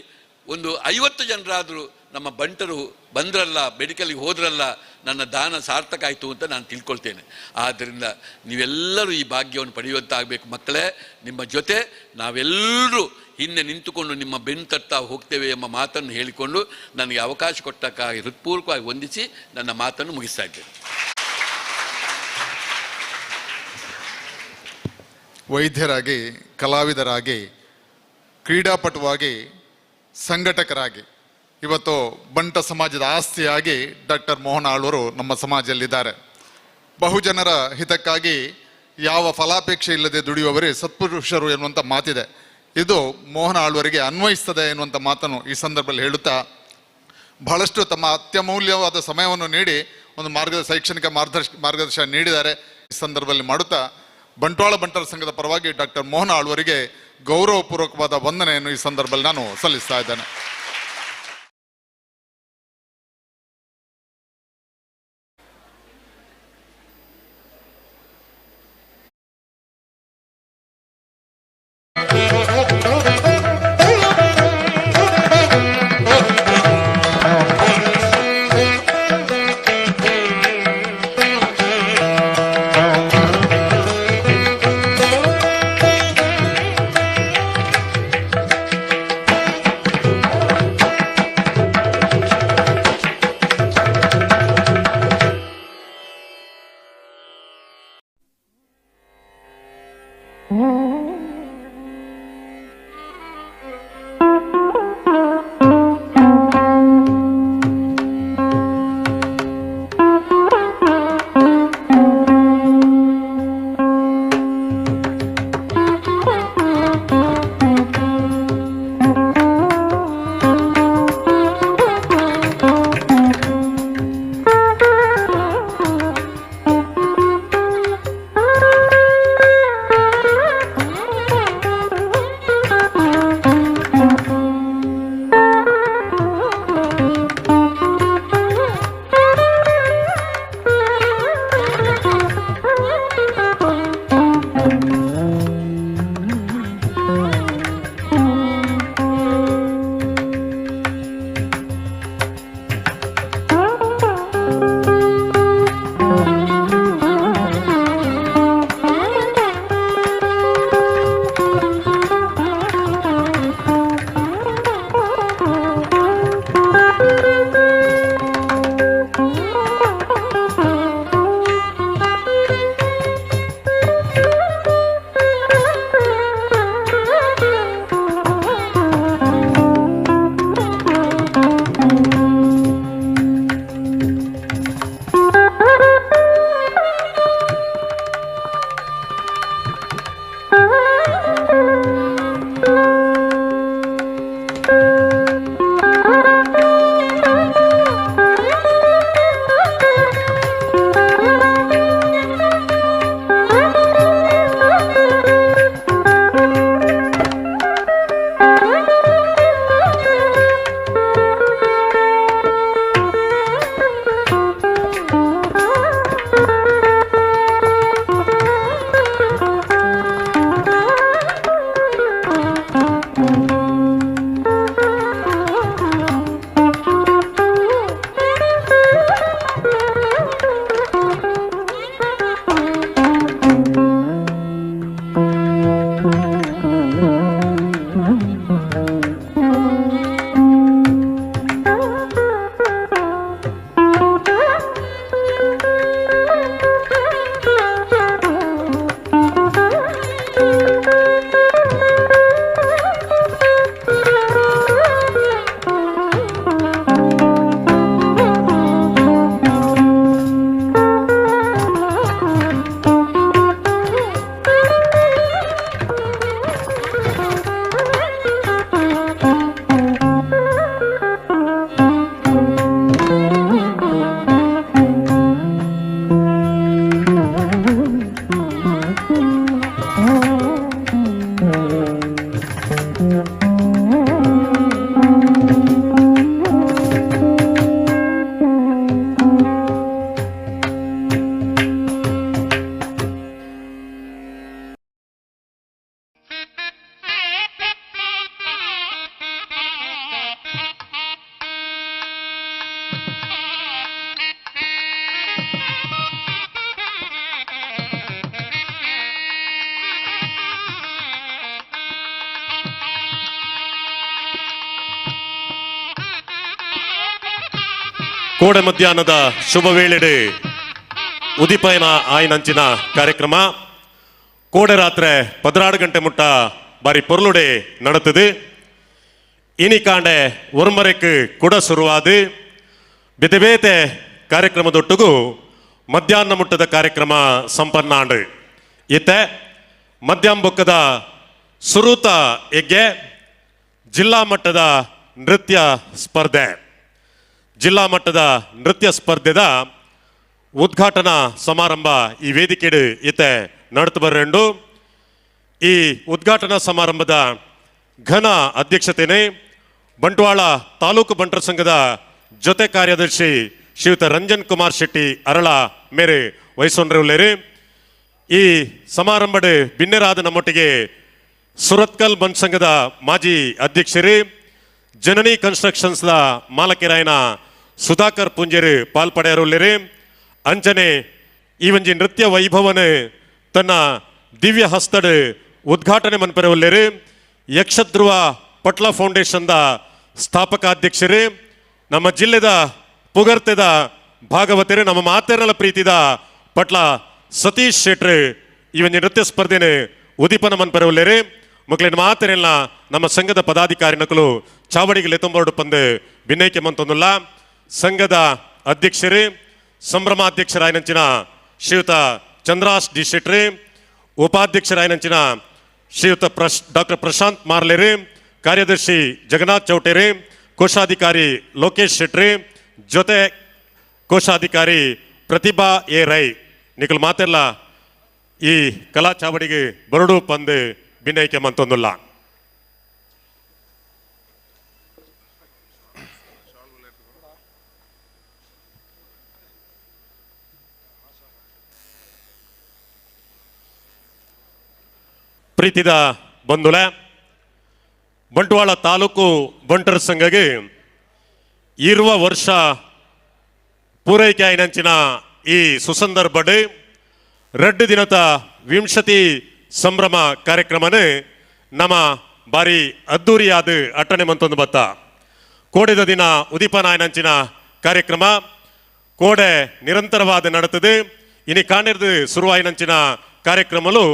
ಒಂದು 50 ಜನರಾದರೂ ನಮ್ಮ ಬಂಟರು ಬಂದ್ರಲ್ಲ, ಮೆಡಿಕಲ್ಗೆ ಹೋದ್ರಲ್ಲ, ನನ್ನ ದಾನ ಸಾರ್ಥಕ ಆಯಿತು ಅಂತ ನಾನು ತಿಳ್ಕೊಳ್ತೇನೆ. ಆದ್ದರಿಂದ ನೀವೆಲ್ಲರೂ ಈ ಭಾಗ್ಯವನ್ನು ಪಡೆಯುವಂತಾಗಬೇಕು ಮಕ್ಕಳೇ. ನಿಮ್ಮ ಜೊತೆ ನಾವೆಲ್ಲರೂ ಹಿಂದೆ ನಿಂತುಕೊಂಡು ನಿಮ್ಮ ಬೆನ್ನು ತಟ್ತಾ ಹೋಗ್ತೇವೆ ಎಂಬ ಮಾತನ್ನು ಹೇಳಿಕೊಂಡು ನನಗೆ ಅವಕಾಶ ಕೊಟ್ಟಕ್ಕಾಗಿ ಹೃತ್ಪೂರ್ವಕವಾಗಿ ವಂದಿಸಿ ನನ್ನ ಮಾತನ್ನು ಮುಗಿಸ್ತಾ ಇದ್ದೇನೆ. ವೈದ್ಯರಾಗಿ, ಕಲಾವಿದರಾಗಿ, ಕ್ರೀಡಾಪಟುವಾಗಿ, ಸಂಘಟಕರಾಗಿ ಇವತ್ತು ಬಂಟ ಸಮಾಜದ ಆಸ್ತಿಯಾಗಿ ಡಾಕ್ಟರ್ ಮೋಹನ್ ಆಳ್ವರು ನಮ್ಮ ಸಮಾಜದಲ್ಲಿದ್ದಾರೆ. ಬಹುಜನರ ಹಿತಕ್ಕಾಗಿ ಯಾವ ಫಲಾಪೇಕ್ಷೆ ಇಲ್ಲದೆ ದುಡಿಯುವವರೇ ಸತ್ಪುರುಷರು ಎನ್ನುವಂಥ ಮಾತಿದೆ. ಇದು ಮೋಹನ್ ಆಳ್ವರಿಗೆ ಅನ್ವಯಿಸ್ತದೆ ಎನ್ನುವಂಥ ಮಾತನ್ನು ಈ ಸಂದರ್ಭದಲ್ಲಿ ಹೇಳುತ್ತಾ, ಬಹಳಷ್ಟು ತಮ್ಮ ಅತ್ಯಮೂಲ್ಯವಾದ ಸಮಯವನ್ನು ನೀಡಿ ಒಂದು ಶೈಕ್ಷಣಿಕ ಮಾರ್ಗದರ್ಶನ ನೀಡಿದ್ದಾರೆ. ಈ ಸಂದರ್ಭದಲ್ಲಿ ಮಾಡುತ್ತಾ ಬಂಟ್ವಾಳ ಬಂಟರ ಸಂಘದ ಪರವಾಗಿ ಡಾಕ್ಟರ್ ಮೋಹನ್ ಆಳ್ವರಿಗೆ ಗೌರವಪೂರ್ವಕವಾದ ವಂದನೆಯನ್ನು ಈ ಸಂದರ್ಭದಲ್ಲಿ ನಾನು ಸಲ್ಲಿಸ್ತಾ ಇದ್ದೇನೆ. ಕೋಡೆ ಮಧ್ಯಾಹ್ನದ ಶುಭ ವೇಳೆಡೆ ಉದಿಪಯನ ಆಯ್ನಂಚಿನ ಕಾರ್ಯಕ್ರಮ ಕೋಡೆ ರಾತ್ರಿ 16 ಗಂಟೆ ಮುಟ್ಟ ಬಾರಿ ಪೊರ್ಲುಡೆ ನಡತದೆ. ಇನಿ ಕಾಂಡೆ ಒರ್ಮರೆಕ್ ಕುಡ ಶುರುವಾದ ಬೇತೆ ಬೇತೆ ಕಾರ್ಯಕ್ರಮದೊಟ್ಟಿಗೂ ಮಧ್ಯಾಹ್ನ ಮುಟ್ಟದ ಕಾರ್ಯಕ್ರಮ ಸಂಪನ್ನ ಆಂಡ್. ಇತ್ತೆ ಮಧ್ಯಾಹ್ನ ಸುರೂತ ಹೆಗ್ಗೆ ಜಿಲ್ಲಾ ಮಟ್ಟದ ನೃತ್ಯ ಸ್ಪರ್ಧೆ, ಜಿಲ್ಲಾ ಮಟ್ಟದ ನೃತ್ಯ ಸ್ಪರ್ಧೆದ ಉದ್ಘಾಟನಾ ಸಮಾರಂಭ ಈ ವೇದಿಕೆಡು ಇತ್ತೆ ನಡತು ಬರಂಡು. ಈ ಉದ್ಘಾಟನಾ ಸಮಾರಂಭದ ಘನ ಅಧ್ಯಕ್ಷತೆನೆ ಬಂಟ್ವಾಳ ತಾಲೂಕು ಬಂಟರ ಸಂಘದ ಜೊತೆ ಕಾರ್ಯದರ್ಶಿ ಶ್ರೀಯುತ ರಂಜನ್ ಕುಮಾರ್ ಶೆಟ್ಟಿ ಅರಳ ಮೇರೆ ವಹಿಸೊಂಡ್ರೆ. ಈ ಸಮಾರಂಭದ ಬಿನ್ನೆರಾದ ನಮ್ಮೊಟ್ಟಿಗೆ ಸುರತ್ಕಲ್ ಬಂಟ್ ಸಂಘದ ಮಾಜಿ ಅಧ್ಯಕ್ಷರೇ ಜನನಿ ಕನ್ಸ್ಟ್ರಕ್ಷನ್ಸ್ದ ಮಾಲಕಿರಾಯನ ಸುಧಾಕರ್ ಪುಂಜೇರು ಪಾಲ್ಪಡೆಯರುಳ್ಳೇರಿ. ಅಂಚನೆ ಈ ಒಂಜಿ ನೃತ್ಯ ವೈಭವನ ತನ್ನ ದಿವ್ಯ ಹಸ್ತಡ್ ಉದ್ಘಾಟನೆ ಮನ್ಪೆರವುಳ್ಳೇರಿ. ಯಕ್ಷಧ್ರುವ ಪಟ್ಲ ಫೌಂಡೇಶನ್ದ ಸ್ಥಾಪಕಾಧ್ಯಕ್ಷರೇ, ನಮ್ಮ ಜಿಲ್ಲೆದ ಪುಗರ್ತೆದ ಭಾಗವತರು, ನಮ್ಮ ಮಾತೆರಲ ಪ್ರೀತಿದ ಪಟ್ಲ ಸತೀಶ್ ಶೆಟ್ರು ಈ ಒಂಜಿ ನೃತ್ಯ ಸ್ಪರ್ಧೆನ ಉದೀಪನ ಮನ್ಪೆರವುಳ್ಳೇರಿ. ಮಕ್ಕಳಿನ ಮಾತೆರೆಲ್ಲ ನಮ್ಮ ಸಂಘದ ಪದಾಧಿಕಾರಿ ನಕಲು ಚಾವಡಿಗೆ ಲೆತ್ತೊಂಬರಡು ಪಂದು ಬಿನ್ನೈಕೆ ಮಂತೊಂದುಲ್ಲ. ಸಂಘದ ಅಧ್ಯಕ್ಷರೇ ಸಂಭ್ರಮಾಧ್ಯಕ್ಷರಾಯನಂಚಿನ ಶ್ರೀಯುತ ಚಂದ್ರಾಸ್ ಡಿ ಶೆಟ್ರಿ, ಉಪಾಧ್ಯಕ್ಷರಾಯನಂಚಿನ ಶ್ರೀಯುತ ಡಾಕ್ಟರ್ ಪ್ರಶಾಂತ್ ಮಾರ್ಲೇರಿ, ಕಾರ್ಯದರ್ಶಿ ಜಗನ್ನಾಥ್ ಚೌಟೇರಿ, ಕೋಶಾಧಿಕಾರಿ ಲೋಕೇಶ್ ಶೆಟ್ರಿ, ಜೊತೆ ಕೋಶಾಧಿಕಾರಿ ಪ್ರತಿಭಾ ಎ ರೈ ನಿಕಲ್ ಮಾತೆಲ್ಲ ಈ ಕಲಾ ಚಾವಡಿಗೆ ಬರಡು ಪಂದು ಬಿನ್ನೈಕೆ ಮಂತೊಂದುಲ್ಲ. ಪ್ರೀತಿದ ಬಂಧುಲೆ, ಬಂಟ್ವಾಳ ತಾಲೂಕು ಬಂಟರ ಸಂಘಗೆ ಇರುವ ವರ್ಷ ಪೂರೈಕೆ ಆಯ್ನಂಚಿನ ಈ ಸುಸಂದರ್ಭಡ್ 2 ದಿನದ ವಿಂಶತಿ ಸಂಭ್ರಮ ಕಾರ್ಯಕ್ರಮನೇ ನಮ್ಮ ಬಾರಿ ಅದ್ದೂರಿಯಾದ ಅಟ್ಟಣೆ ಮಂತೊಂದು ಬತ್ತ. ಕೋಡೆದ ದಿನ ಉದೀಪನಾಯನಂಚಿನ ಕಾರ್ಯಕ್ರಮ ಕೋಡೆ ನಿರಂತರವಾದ ನಡತದೆ. ಇನಿ ಕಾಣಿರ್ದು ಶುರುವಾಯಿನಂಚಿನ ಕಾರ್ಯಕ್ರಮಲು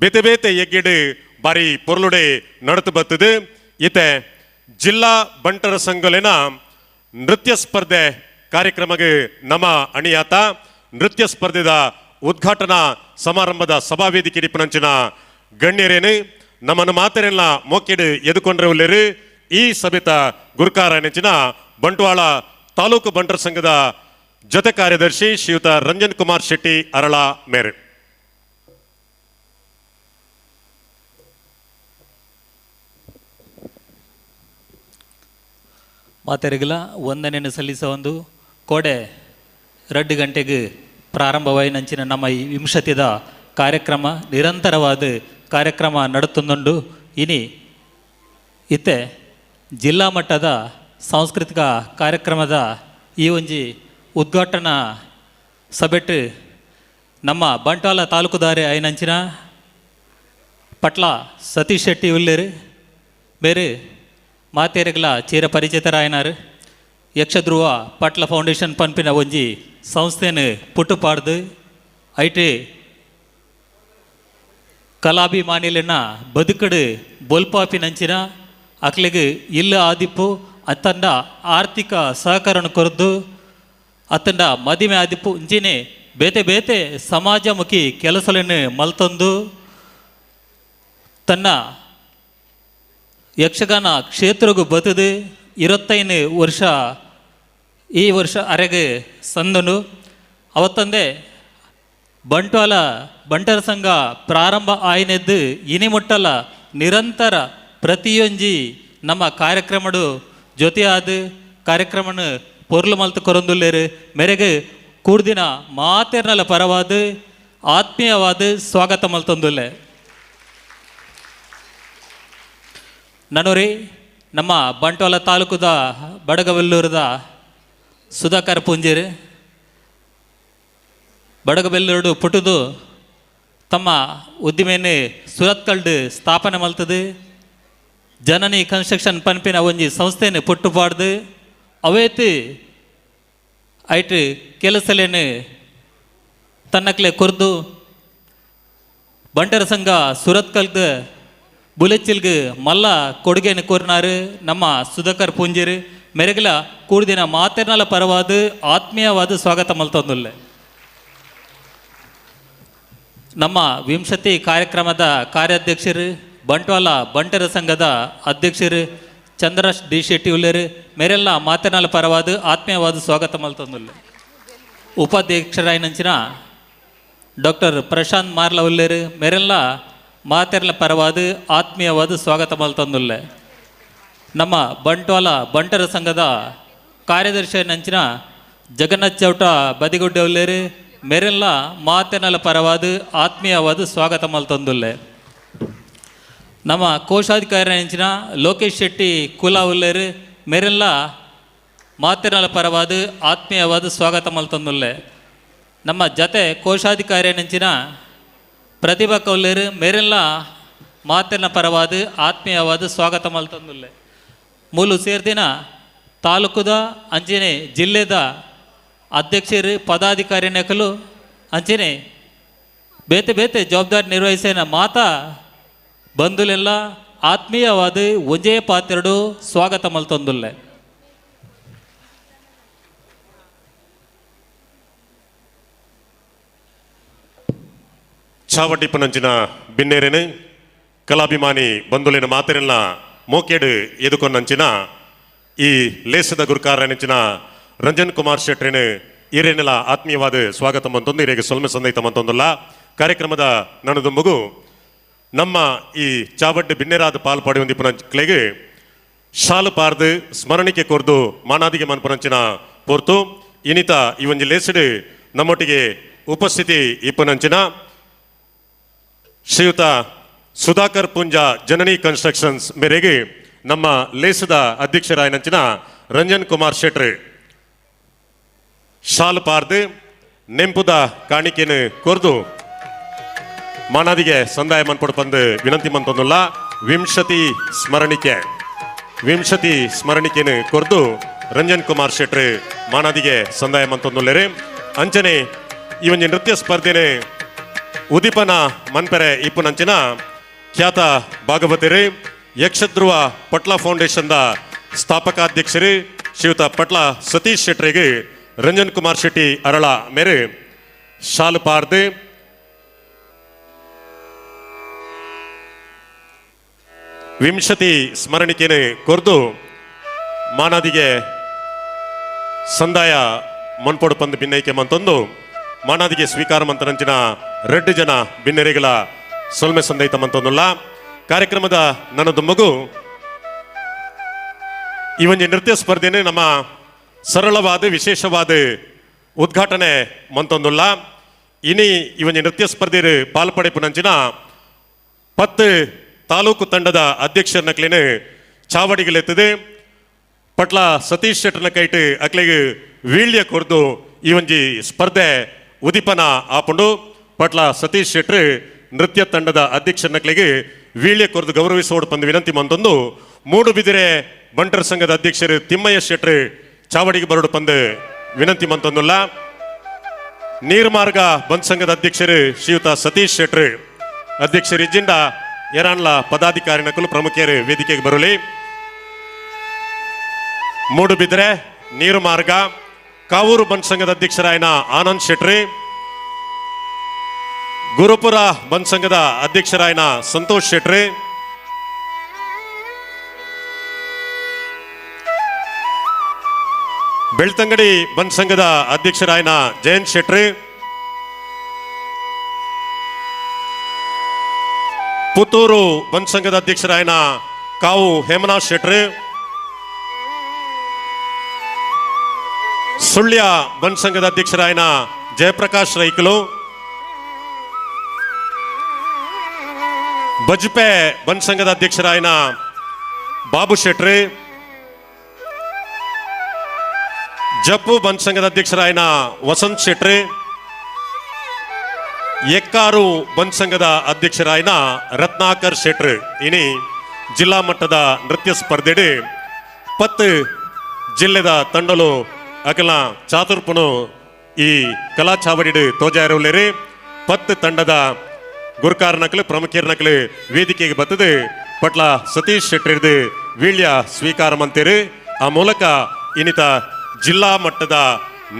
ಬೇತೆ ಬೇತೆ ಎಗ್ಗಿಡು ಬಾರಿ ಪೊರ್ಲುಡೆ ನಡತು ಬರ್ತದೆ. ಇತೆ ಜಿಲ್ಲಾ ಬಂಟರ ಸಂಘಲಿನ ನೃತ್ಯ ಸ್ಪರ್ಧೆ ಕಾರ್ಯಕ್ರಮಕ್ಕೆ ನಮ್ಮ ಅಣಿಯಾತ ನೃತ್ಯ ಸ್ಪರ್ಧೆದ ಉದ್ಘಾಟನಾ ಸಮಾರಂಭದ ಸಭಾವೇದಿಕೆ ಇಡಿಪನಂಚಿನ ಗಣ್ಯರೇನು ನಮ್ಮನ್ನು ಮಾತರೆಲ್ಲ ಮೋಕೆಡು ಎದುಕೊಂಡ್ರೆ ಉಲ್ಲೇರು. ಈ ಸಭೆತ ಗುರುಕಾರ ನೆಂಚಿನ ಬಂಟ್ವಾಳ ತಾಲೂಕು ಬಂಟರ ಸಂಘದ ಜೊತೆ ಕಾರ್ಯದರ್ಶಿ ಶ್ರೀಯುತ ರಂಜನ್ ಕುಮಾರ್ ಶೆಟ್ಟಿ ಅರಳ ಮೇರೆ. ಮಾತೆರಿಗಲ ವಂದನೆಯನ್ನು ಸಲ್ಲಿಸುವ ಒಂದು ಕೋಡೆ 2 ಗಂಟೆಗೆ ಪ್ರಾರಂಭವಾಯಿನಂಚಿನ ನಮ್ಮ ಈ ವಿಂಶತಿದ ಕಾರ್ಯಕ್ರಮ ನಿರಂತರವಾದ ಕಾರ್ಯಕ್ರಮ ನಡುತ್ತುಂದುಂಡು. ಇನಿ ಇತ್ತೆ ಜಿಲ್ಲಾ ಮಟ್ಟದ ಸಾಂಸ್ಕೃತಿಕ ಕಾರ್ಯಕ್ರಮದ ಈ ಒಂಜಿ ಉದ್ಘಾಟನಾ ಸಭೆಟ್ ನಮ್ಮ ಬಂಟ್ವಾಳ ತಾಲೂಕುದಾರೆ ಐನಂಚಿನ ಪಟ್ಲ ಸತೀಶ್ ಶೆಟ್ಟಿ ಉಲ್ಲೇರು ಬೇರೆ ಮಾತೇರಿಗಲ ಚೀರ ಪರಿಚಿತರಾಯನಾರು. ಯಕ್ಷಧ್ರುವ ಪಟ್ಲ ಫೌಂಡೇಶನ್ ಪಂಪಿನ ಒಂಜಿ ಸಂಸ್ಥೆಯನ್ನು ಪುಟ್ಟುಪಾಡ್ದು ಐಟೆ ಕಲಾಭಿಮಾನಿಲೆನ ಬದುಕಡು ಬೊಲ್ಪಾಪಿನಂಚಿನ ಅಕ್ಲೆಗ್ ಇಲ್ಲ ಆದಿಪ್ಪು ಅತ್ತಂಡ ಆರ್ಥಿಕ ಸಹಕರಣ ಕೊರದು ಅತ್ತಂಡ ಮದಿಮೆ ಆದಿಪ್ಪು ಇಂಚಿನೆ ಬೇತೆ ಬೇತೆ ಸಮಾಜಮುಖಿ ಕೆಲಸಗಳನ್ನು ಮಲ್ತಂದು ತನ್ನ ಯಕ್ಷಗಾನ ಕ್ಷೇತ್ರಗೂ ಬತದು 25 ವರ್ಷ ಈ ವರ್ಷ ಅರೆಗೆ ಸಂದನು. ಅವತ್ತಂದೇ ಬಂಟ್ವಾಳ ಬಂಟರ ಸಂಘ ಪ್ರಾರಂಭ ಆಯ್ನೆದ್ದು ಇನಿ ಮುಟ್ಟಲ ನಿರಂತರ ಪ್ರತಿಯೊಂಜಿ ನಮ್ಮ ಕಾರ್ಯಕ್ರಮಡು ಜೊತೆಯಾದ ಕಾರ್ಯಕ್ರಮನು ಪೊರ್ಲು ಮಲ್ತು ಕೊರೊಂದುಲ್ಲೇರು. ಮೆರೆಗೆ ಕೂರ್ದಿನ ಮಾತೆರ್ನಲ ಪರವಾದ ಆತ್ಮೀಯವಾದ ಸ್ವಾಗತ ಮಲ್ತೊಂದುಲ್ಲೆ. ನನೋರಿ ನಮ್ಮ ಬಂಟ್ವಾಳ ತಾಲೂಕುದ ಬಡಗಬೆಲ್ಲೂರದ ಸುಧಾಕರ್ ಪೂಂಜೇರು ಬಡಗಬೆಲ್ಲೂರು ಪುಟ್ಟುದು ತಮ್ಮ ಉದ್ದಿಮೆಯನ್ನು ಸುರತ್ಕಲ್ಡು ಸ್ಥಾಪನೆ ಮಲ್ತದು. ಜನನಿ ಕನ್ಸ್ಟ್ರಕ್ಷನ್ ಪನ್ಪಿನ ಒಂಜಿ ಸಂಸ್ಥೆಯನ್ನು ಪುಟ್ಟುಪಾಡ್ದು ಅವೇತಿ ಐಟ್ ಕೆಲಸಲೇನು ತನ್ನಕ್ಲೆ ಕೊರ್ದು ಬಂಟರ ಸಂಘ ಸುರತ್ಕಲ್ದ ಬುಲೆಚಿಲ್ಗ್ ಮಲ್ಲ ಕೊಡುಗೆಯನ್ನು ಕೋರಿನಾರು ನಮ್ಮ ಸುಧಾಕರ್ ಪೂಂಜೇರು ಮೆರಗಲ ಕೂಡಿದಿನ ಮಾತೆರ್ನಲ ಪರವಾದ ಆತ್ಮೀಯವಾದ ಸ್ವಾಗತ ಮಲ್ತೊಂದುಲ್ಲೆ. ನಮ್ಮ ವಿಂಶತಿ ಕಾರ್ಯಕ್ರಮದ ಕಾರ್ಯಾಧ್ಯಕ್ಷರು ಬಂಟ್ವಾಳ ಬಂಟರ ಸಂಘದ ಅಧ್ಯಕ್ಷರು ಚಂದ್ರಶ್ ಡಿ ಶೆಟ್ಟಿ ಉಲ್ಲೇರು ಮೇರೆಲ್ಲ ಮಾತೆರ್ನಲ ಪರವಾದ ಆತ್ಮೀಯವಾದ ಸ್ವಾಗತ ಮಲ್ತೊಂದುಲ್ಲೆ. ಉಪಾಧ್ಯಕ್ಷರಾಯಿನಂಚಿನ ಡಾಕ್ಟರ್ ಪ್ರಶಾಂತ್ ಮಾರ್ಲ ಉಲ್ಲೇರು ಮೇರೆಲ್ಲ ಮಾತೆರ್ಲ ಪರವಾದ ಆತ್ಮೀಯವಾದ ಸ್ವಾಗತ ಮಲ್ತೊಂದುಲ್ಲೆ. ನಮ್ಮ ಬಂಟ್ವಾಳ ಬಂಟರ ಸಂಘದ ಕಾರ್ಯದರ್ಶಿ ನಂಚಿನ ಜಗನ್ನಾಥ್ ಚೌಟ ಬದಿಗುಡ್ಡೆ ಉಲ್ಲೇರು ಮೇರೆಲ್ಲ ಮಾತೆನಲ ಪರವಾದ ಆತ್ಮೀಯವಾದ ಸ್ವಾಗತ ಮಲ್ತೊಂದುಲ್ಲೆ. ನಮ್ಮ ಕೋಶಾಧಿಕಾರಿ ನಂಚಿನ ಲೋಕೇಶ್ ಶೆಟ್ಟಿ ಕುಲ ಉಲ್ಲೇರು ಮೇರೆಲ್ಲ ಮಾತೆನಲ ಪರವಾದ ಆತ್ಮೀಯವಾದ ಸ್ವಾಗತ ಮಲ್ತೊಂದುಲ್ಲೆ. ನಮ್ಮ ಜತೆ ಕೋಶಾಧಿಕಾರಿ ನಂಚಿನ ಪ್ರತಿಭಾ ಕೌಲ್ಯರು ಮೇರೆಲ್ಲ ಮಾತಿನ ಪರವಾದ ಆತ್ಮೀಯವಾದ ಸ್ವಾಗತ ಮಲ್ತೊಂದುಲ್ಲೆ. ಮೂಲು ಸೇರ್ದಿನ ತಾಲೂಕುದ ಅಂಚನೆ ಜಿಲ್ಲೆದ ಅಧ್ಯಕ್ಷರು ಪದಾಧಿಕಾರಿ ನಕಲು ಅಂಚನೆ ಬೇತೆ ಬೇತೆ ಜವಾಬ್ದಾರಿ ನಿರ್ವಹಿಸಿನ ಮಾತಾ ಬಂಧುಲೆಲ್ಲ ಆತ್ಮೀಯವಾದ ಒಂಜೇ ಪಾತ್ರೆಡು ಸ್ವಾಗತ ಮಲ್ತೊಂದುಲ್ಲೆ. ಚಾವಟಿಪ್ಪನಂಚಿನ ಬಿನ್ನೇರೇನು ಕಲಾಭಿಮಾನಿ ಬಂಧುಲಿನ ಮಾತೆರೆಲ್ಲ ಮೋಕೇಡು ಎದುಕೊಂಡಂಚಿನ ಈ ಲೇಸದ ಗುರುಕಾರನಂಚಿನ ರಂಜನ್ ಕುಮಾರ್ ಶೆಟ್ರೇನು ಈರೇನೆಲ್ಲ ಆತ್ಮೀಯವಾದ ಸ್ವಾಗತ ಮಂತೊಂದು ಈರೇಗೆ ಸೊಲ್ಮೆ ಸಂದೈತ ಮಂತೊಂದಲ್ಲ. ಕಾರ್ಯಕ್ರಮದ ನನ್ನದು ಮಗು ನಮ್ಮ ಈ ಚಾವಡ್ಡು ಬಿನ್ನೇರಾದ ಪಾಲ್ ಪಡೆಯುವಂದಿಪ್ಪನಂಚಿಗೆ ಶಾಲು ಪಾರ್ದು ಸ್ಮರಣಿಕೆ ಕೊರ್ದು ಮಾನಾದಿಗೆ ಮನ್ಪನಂಚಿನ ಪೋರ್ತು ಇನಿತ ಈ ಒಂಜಿ ಲೇಸಡು ನಮ್ಮೊಟ್ಟಿಗೆ ಉಪಸ್ಥಿತಿ ಇಪ್ಪನಂಚಿನ ಶ್ರೀಯುತ ಸುಧಾಕರ್ ಪುಂಜ ಜನನಿ ಕನ್ಸ್ಟ್ರಕ್ಷನ್ಸ್ ಮೇರೆಗೆ ನಮ್ಮ ಲೇಸದ ಅಧ್ಯಕ್ಷರಾಯನಂಚಿನ ರಂಜನ್ ಕುಮಾರ್ ಶೆಟ್ರು ಶಾಲು ಪಾರ್ದು ನೆಂಪುದ ಕಾಣಿಕೆಯನ್ನು ಕೊರ್ದು ಮಾನಾದಿಗೆ ಸಂದಾಯ ಮನ್ಪೊಡು ಪಂದು ವಿನಂತಿ ಮಂತೊಂದುಲ್ಲ. ವಿಂಶತಿ ಸ್ಮರಣಿಕೆ ವಿಂಶತಿ ಸ್ಮರಣಿಕೆಯನ್ನು ಕೊರ್ದು ರಂಜನ್ ಕುಮಾರ್ ಶೆಟ್ರು ಮಾನಾದಿಗೆ ಸಂದಾಯ ಮಂತೊಂದುಲ್ಲೇರೆ. ಅಂಚನೆ ಈ ಒಂಜಿ ನೃತ್ಯ ಸ್ಪರ್ಧೆನೆ ಉದೀಪನ ಮನ್ಪೆರೆ ಇಪ್ಪುನಂಚಿನ ಖ್ಯಾತ ಭಾಗವತರು ಯಕ್ಷಧ್ರುವ ಪಟ್ಲ ಫೌಂಡೇಶನ್ದ ಸ್ಥಾಪಕಾಧ್ಯಕ್ಷರು ಶ್ರೀಯುತ ಪಟ್ಲ ಸತೀಶ್ ಶೆಟ್ಟರಿಗೆ ರಂಜನ್ ಕುಮಾರ್ ಶೆಟ್ಟಿ ಅರಳ ಮೇರೆ ಶಾಲು ಪಾರ್ದು ವಿಂಶತಿ ಸ್ಮರಣಿಕೆಯನ್ನು ಕೊರ್ದು ಮಾನಾದಿಗೆ ಸಂದಾಯ ಮನ್ಪೊಡು ಪಂದು ಭಿನ್ನೈಕೆ ಮಂತೊಂದು ಮಾನಾದಿಗೆ ಸ್ವೀಕಾರ ಮಂತನಂಚಿನ ರೆಡ್ಡು ಜನ ಬಿನ್ನೆರೆಗಳ ಸೊಲ್ಮೆ ಸಂದೈತ ಮಂತೊಂದುಲ್ಲ. ಕಾರ್ಯಕ್ರಮದ ನನ್ನದು ಮಗು ಈ ಒಂಜಿ ನೃತ್ಯ ಸ್ಪರ್ಧೆನೆ ನಮ್ಮ ಸರಳವಾದ ವಿಶೇಷವಾದ ಉದ್ಘಾಟನೆ ಮಂತೊಂದುಲ್ಲ. ಇನಿ ಈ ಒಂಜಿ ನೃತ್ಯ ಸ್ಪರ್ಧೆ ಪಾಲ್ಪಡೆಪುನಂಚಿನ 10 ತಾಲೂಕು ತಂಡದ ಅಧ್ಯಕ್ಷರನ್ನ ಕ್ಲೇನು ಚಾವಡಿಗಳೆತ್ತದೆ ಪಟ್ಲ ಸತೀಶ್ ಶೆಟ್ಟರ್ನ ಕೈಟ್ ಅಕ್ಲೆಗೆ ವೀಳ್ಯ ಕೊರ್ದು ಈ ಒಂಜಿ ಸ್ಪರ್ಧೆ ಉದೀಪನ ಆಪುಂಡು. ಪಟ್ಲ ಸತೀಶ್ ಶೆಟ್ರು ನೃತ್ಯ ತಂಡದ ಅಧ್ಯಕ್ಷರನ್ನಕ್ಲೆಗೆ ವೀಳ್ಯ ಕೊರ್ದು ಗೌರವಿಸೋಡು ಪಂದು ವಿನಂತಿ ಮಂತೊಂದು ಮೂಡುಬಿದಿರೆ ಬಂಟರ ಸಂಘದ ಅಧ್ಯಕ್ಷರು ತಿಮ್ಮಯ್ಯ ಶೆಟ್ರು ಚಾವಡಿಗೆ ಬರೋಡು ಪಂದು ವಿನಂತಿ ಮಂತೊಂದುಲ್ಲ. ನೀರ್ಮಾರ್ಗ ಬಂದ್ ಸಂಘದ ಅಧ್ಯಕ್ಷರು ಶ್ರೀಯುತ ಸತೀಶ್ ಶೆಟ್ರು ಅಧ್ಯಕ್ಷರು ಇಜ್ಜಿಂಡ ಎರಾನ್ಲ ಪದಾಧಿಕಾರಿ ನಕಲು ಪ್ರಮುಖರು ವೇದಿಕೆಗೆ ಬರಲಿ. ಮೂಡುಬಿದಿರೆ ನೀರುಮಾರ್ಗ ಕಾವೂರು ಬಂದ್ ಸಂಘದ ಅಧ್ಯಕ್ಷರಾಯನ ಆನಂದ್ ಶೆಟ್ರಿ, ಗುರುಪುರ ಬಂದ್ ಸಂಘದ ಅಧ್ಯಕ್ಷರಾಯನ ಸಂತೋಷ್ ಶೆಟ್ರಿ, ಬೆಳ್ತಂಗಡಿ ಬಂದ್ ಸಂಘದ ಅಧ್ಯಕ್ಷರಾಯನ ಜಯಂತ್ ಶೆಟ್ರಿ, ಪುತ್ತೂರು ಬಂದ್ ಸಂಘದ ಅಧ್ಯಕ್ಷರಾಯನ ಕಾವು ಹೇಮನಾಥ್ ಶೆಟ್ರಿ, ಸುಳ್ಯ ಬಂದ್ ಸಂಘದ ಅಧ್ಯಕ್ಷರಾಯನ ಜಯಪ್ರಕಾಶ್ ರೈಕಲು, ಬಜ್ಪೆ ಬಂದ್ ಸಂಘದ ಅಧ್ಯಕ್ಷರಾಯನ ಬಾಬು ಶೆಟ್ರಿ, ಜಪ್ಪು ಬಂದ್ ಸಂಘದ ಅಧ್ಯಕ್ಷರಾಯನ ವಸಂತ್ ಶೆಟ್ರಿ, ಎಕ್ಕಾರು ಬಂದ್ ಸಂಘದ ಅಧ್ಯಕ್ಷರಾಯನ ರತ್ನಾಕರ್ ಶೆಟ್ರಿ. ಇನಿ ಜಿಲ್ಲಾ ಮಟ್ಟದ ನೃತ್ಯ ಸ್ಪರ್ಧೆಡು 10 ಜಿಲ್ಲೆದ ತಂಡಲು ಅಕಲ ಚಾತುರ್ಪುನು ಈ ಕಲಾ ಚಾವಡಿಡು ತೋಜಾರವುಲೇರು. 10 ತಂಡದ ಗುರುಕಾರನಕಲು ಪ್ರಮುಖರ್ನಕಲು ವೇದಿಕೆಗೆ ಬತ್ತದು ಪಟ್ಲ ಸತೀಶ್ ಶೆಟ್ಟರ್ದು ವೀಳ್ಯ ಸ್ವೀಕಾರ ಮಂತಿರು. ಆ ಮೂಲಕ ಇನ್ನಿತ ಜಿಲ್ಲಾ ಮಟ್ಟದ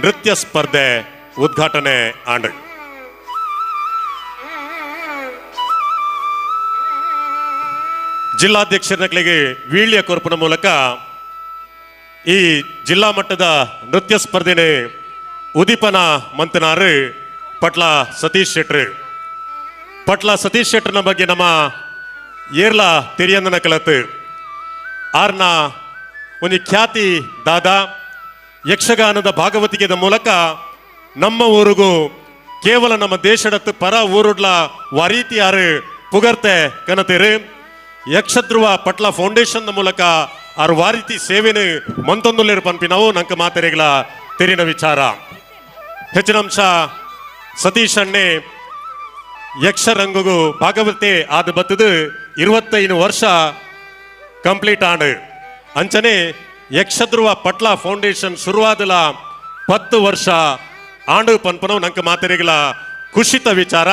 ನೃತ್ಯ ಸ್ಪರ್ಧೆ ಉದ್ಘಾಟನೆ ಆಂಡ್. ಜಿಲ್ಲಾಧ್ಯಕ್ಷರನಕಲಿಗೆ ವೀಳ್ಯ ಕೊರ್ಪುನ ಮೂಲಕ ಈ ಜಿಲ್ಲಾ ಮಟ್ಟದ ನೃತ್ಯ ಸ್ಪರ್ಧೆನೆ ಉದೀಪನ ಮಂತನಾರು ಪಟ್ಲ ಸತೀಶ್ ಶೆಟ್ಟರ್. ಪಟ್ಲ ಸತೀಶ್ ಶೆಟ್ಟರ್ನ ಬಗ್ಗೆ ನಮ್ಮ ಏರ್ಲ ತೆರಿಯಂದನ ಕಲತು ಆರ್ನ ಒಂದು ಖ್ಯಾತಿ ದಾದಾ ಯಕ್ಷಗಾನದ ಭಾಗವತಿಕೆದ ಮೂಲಕ ನಮ್ಮ ಊರಿಗೂ ಕೇವಲ ನಮ್ಮ ದೇಶಡತ್ತು ಪರ ಊರುಡ್ಲ ವಾರೀತಿಯಾರು ಪುಗರ್ತೆ ಕನತೇರು. ಯಕ್ಷಧ್ರುವ ಪಟ್ಲ ಫೌಂಡೇಶನ್ ಮೂಲಕ ಆರು ವಾರೀತಿ ಸೇವೆನು ಮಂತೊಂದುಲ್ಲೇರು ಪನ್ಪಿನವು ನಂಕ ಮಾತೆರೆಗಳ ತೆರಿನ ವಿಚಾರ. ಹೆಚ್ಚಿನಂಶ ಸತೀಶ್ ಅಣ್ಣೆ ಯಕ್ಷರಂಗಗೂ ಭಾಗವತೆ ಆದ ಬತ್ತದು 25 ವರ್ಷ ಕಂಪ್ಲೀಟ್ ಆಂಡ್. ಅಂಚನೆ ಯಕ್ಷಧ್ರುವ ಪಟ್ಲ ಫೌಂಡೇಶನ್ ಶುರುವಾದಲ 10 ವರ್ಷ ಆಂಡು ಪನ್ಪನವು ನಂಕ ಮಾತೆರೆಗಳ ಖುಷಿತ ವಿಚಾರ.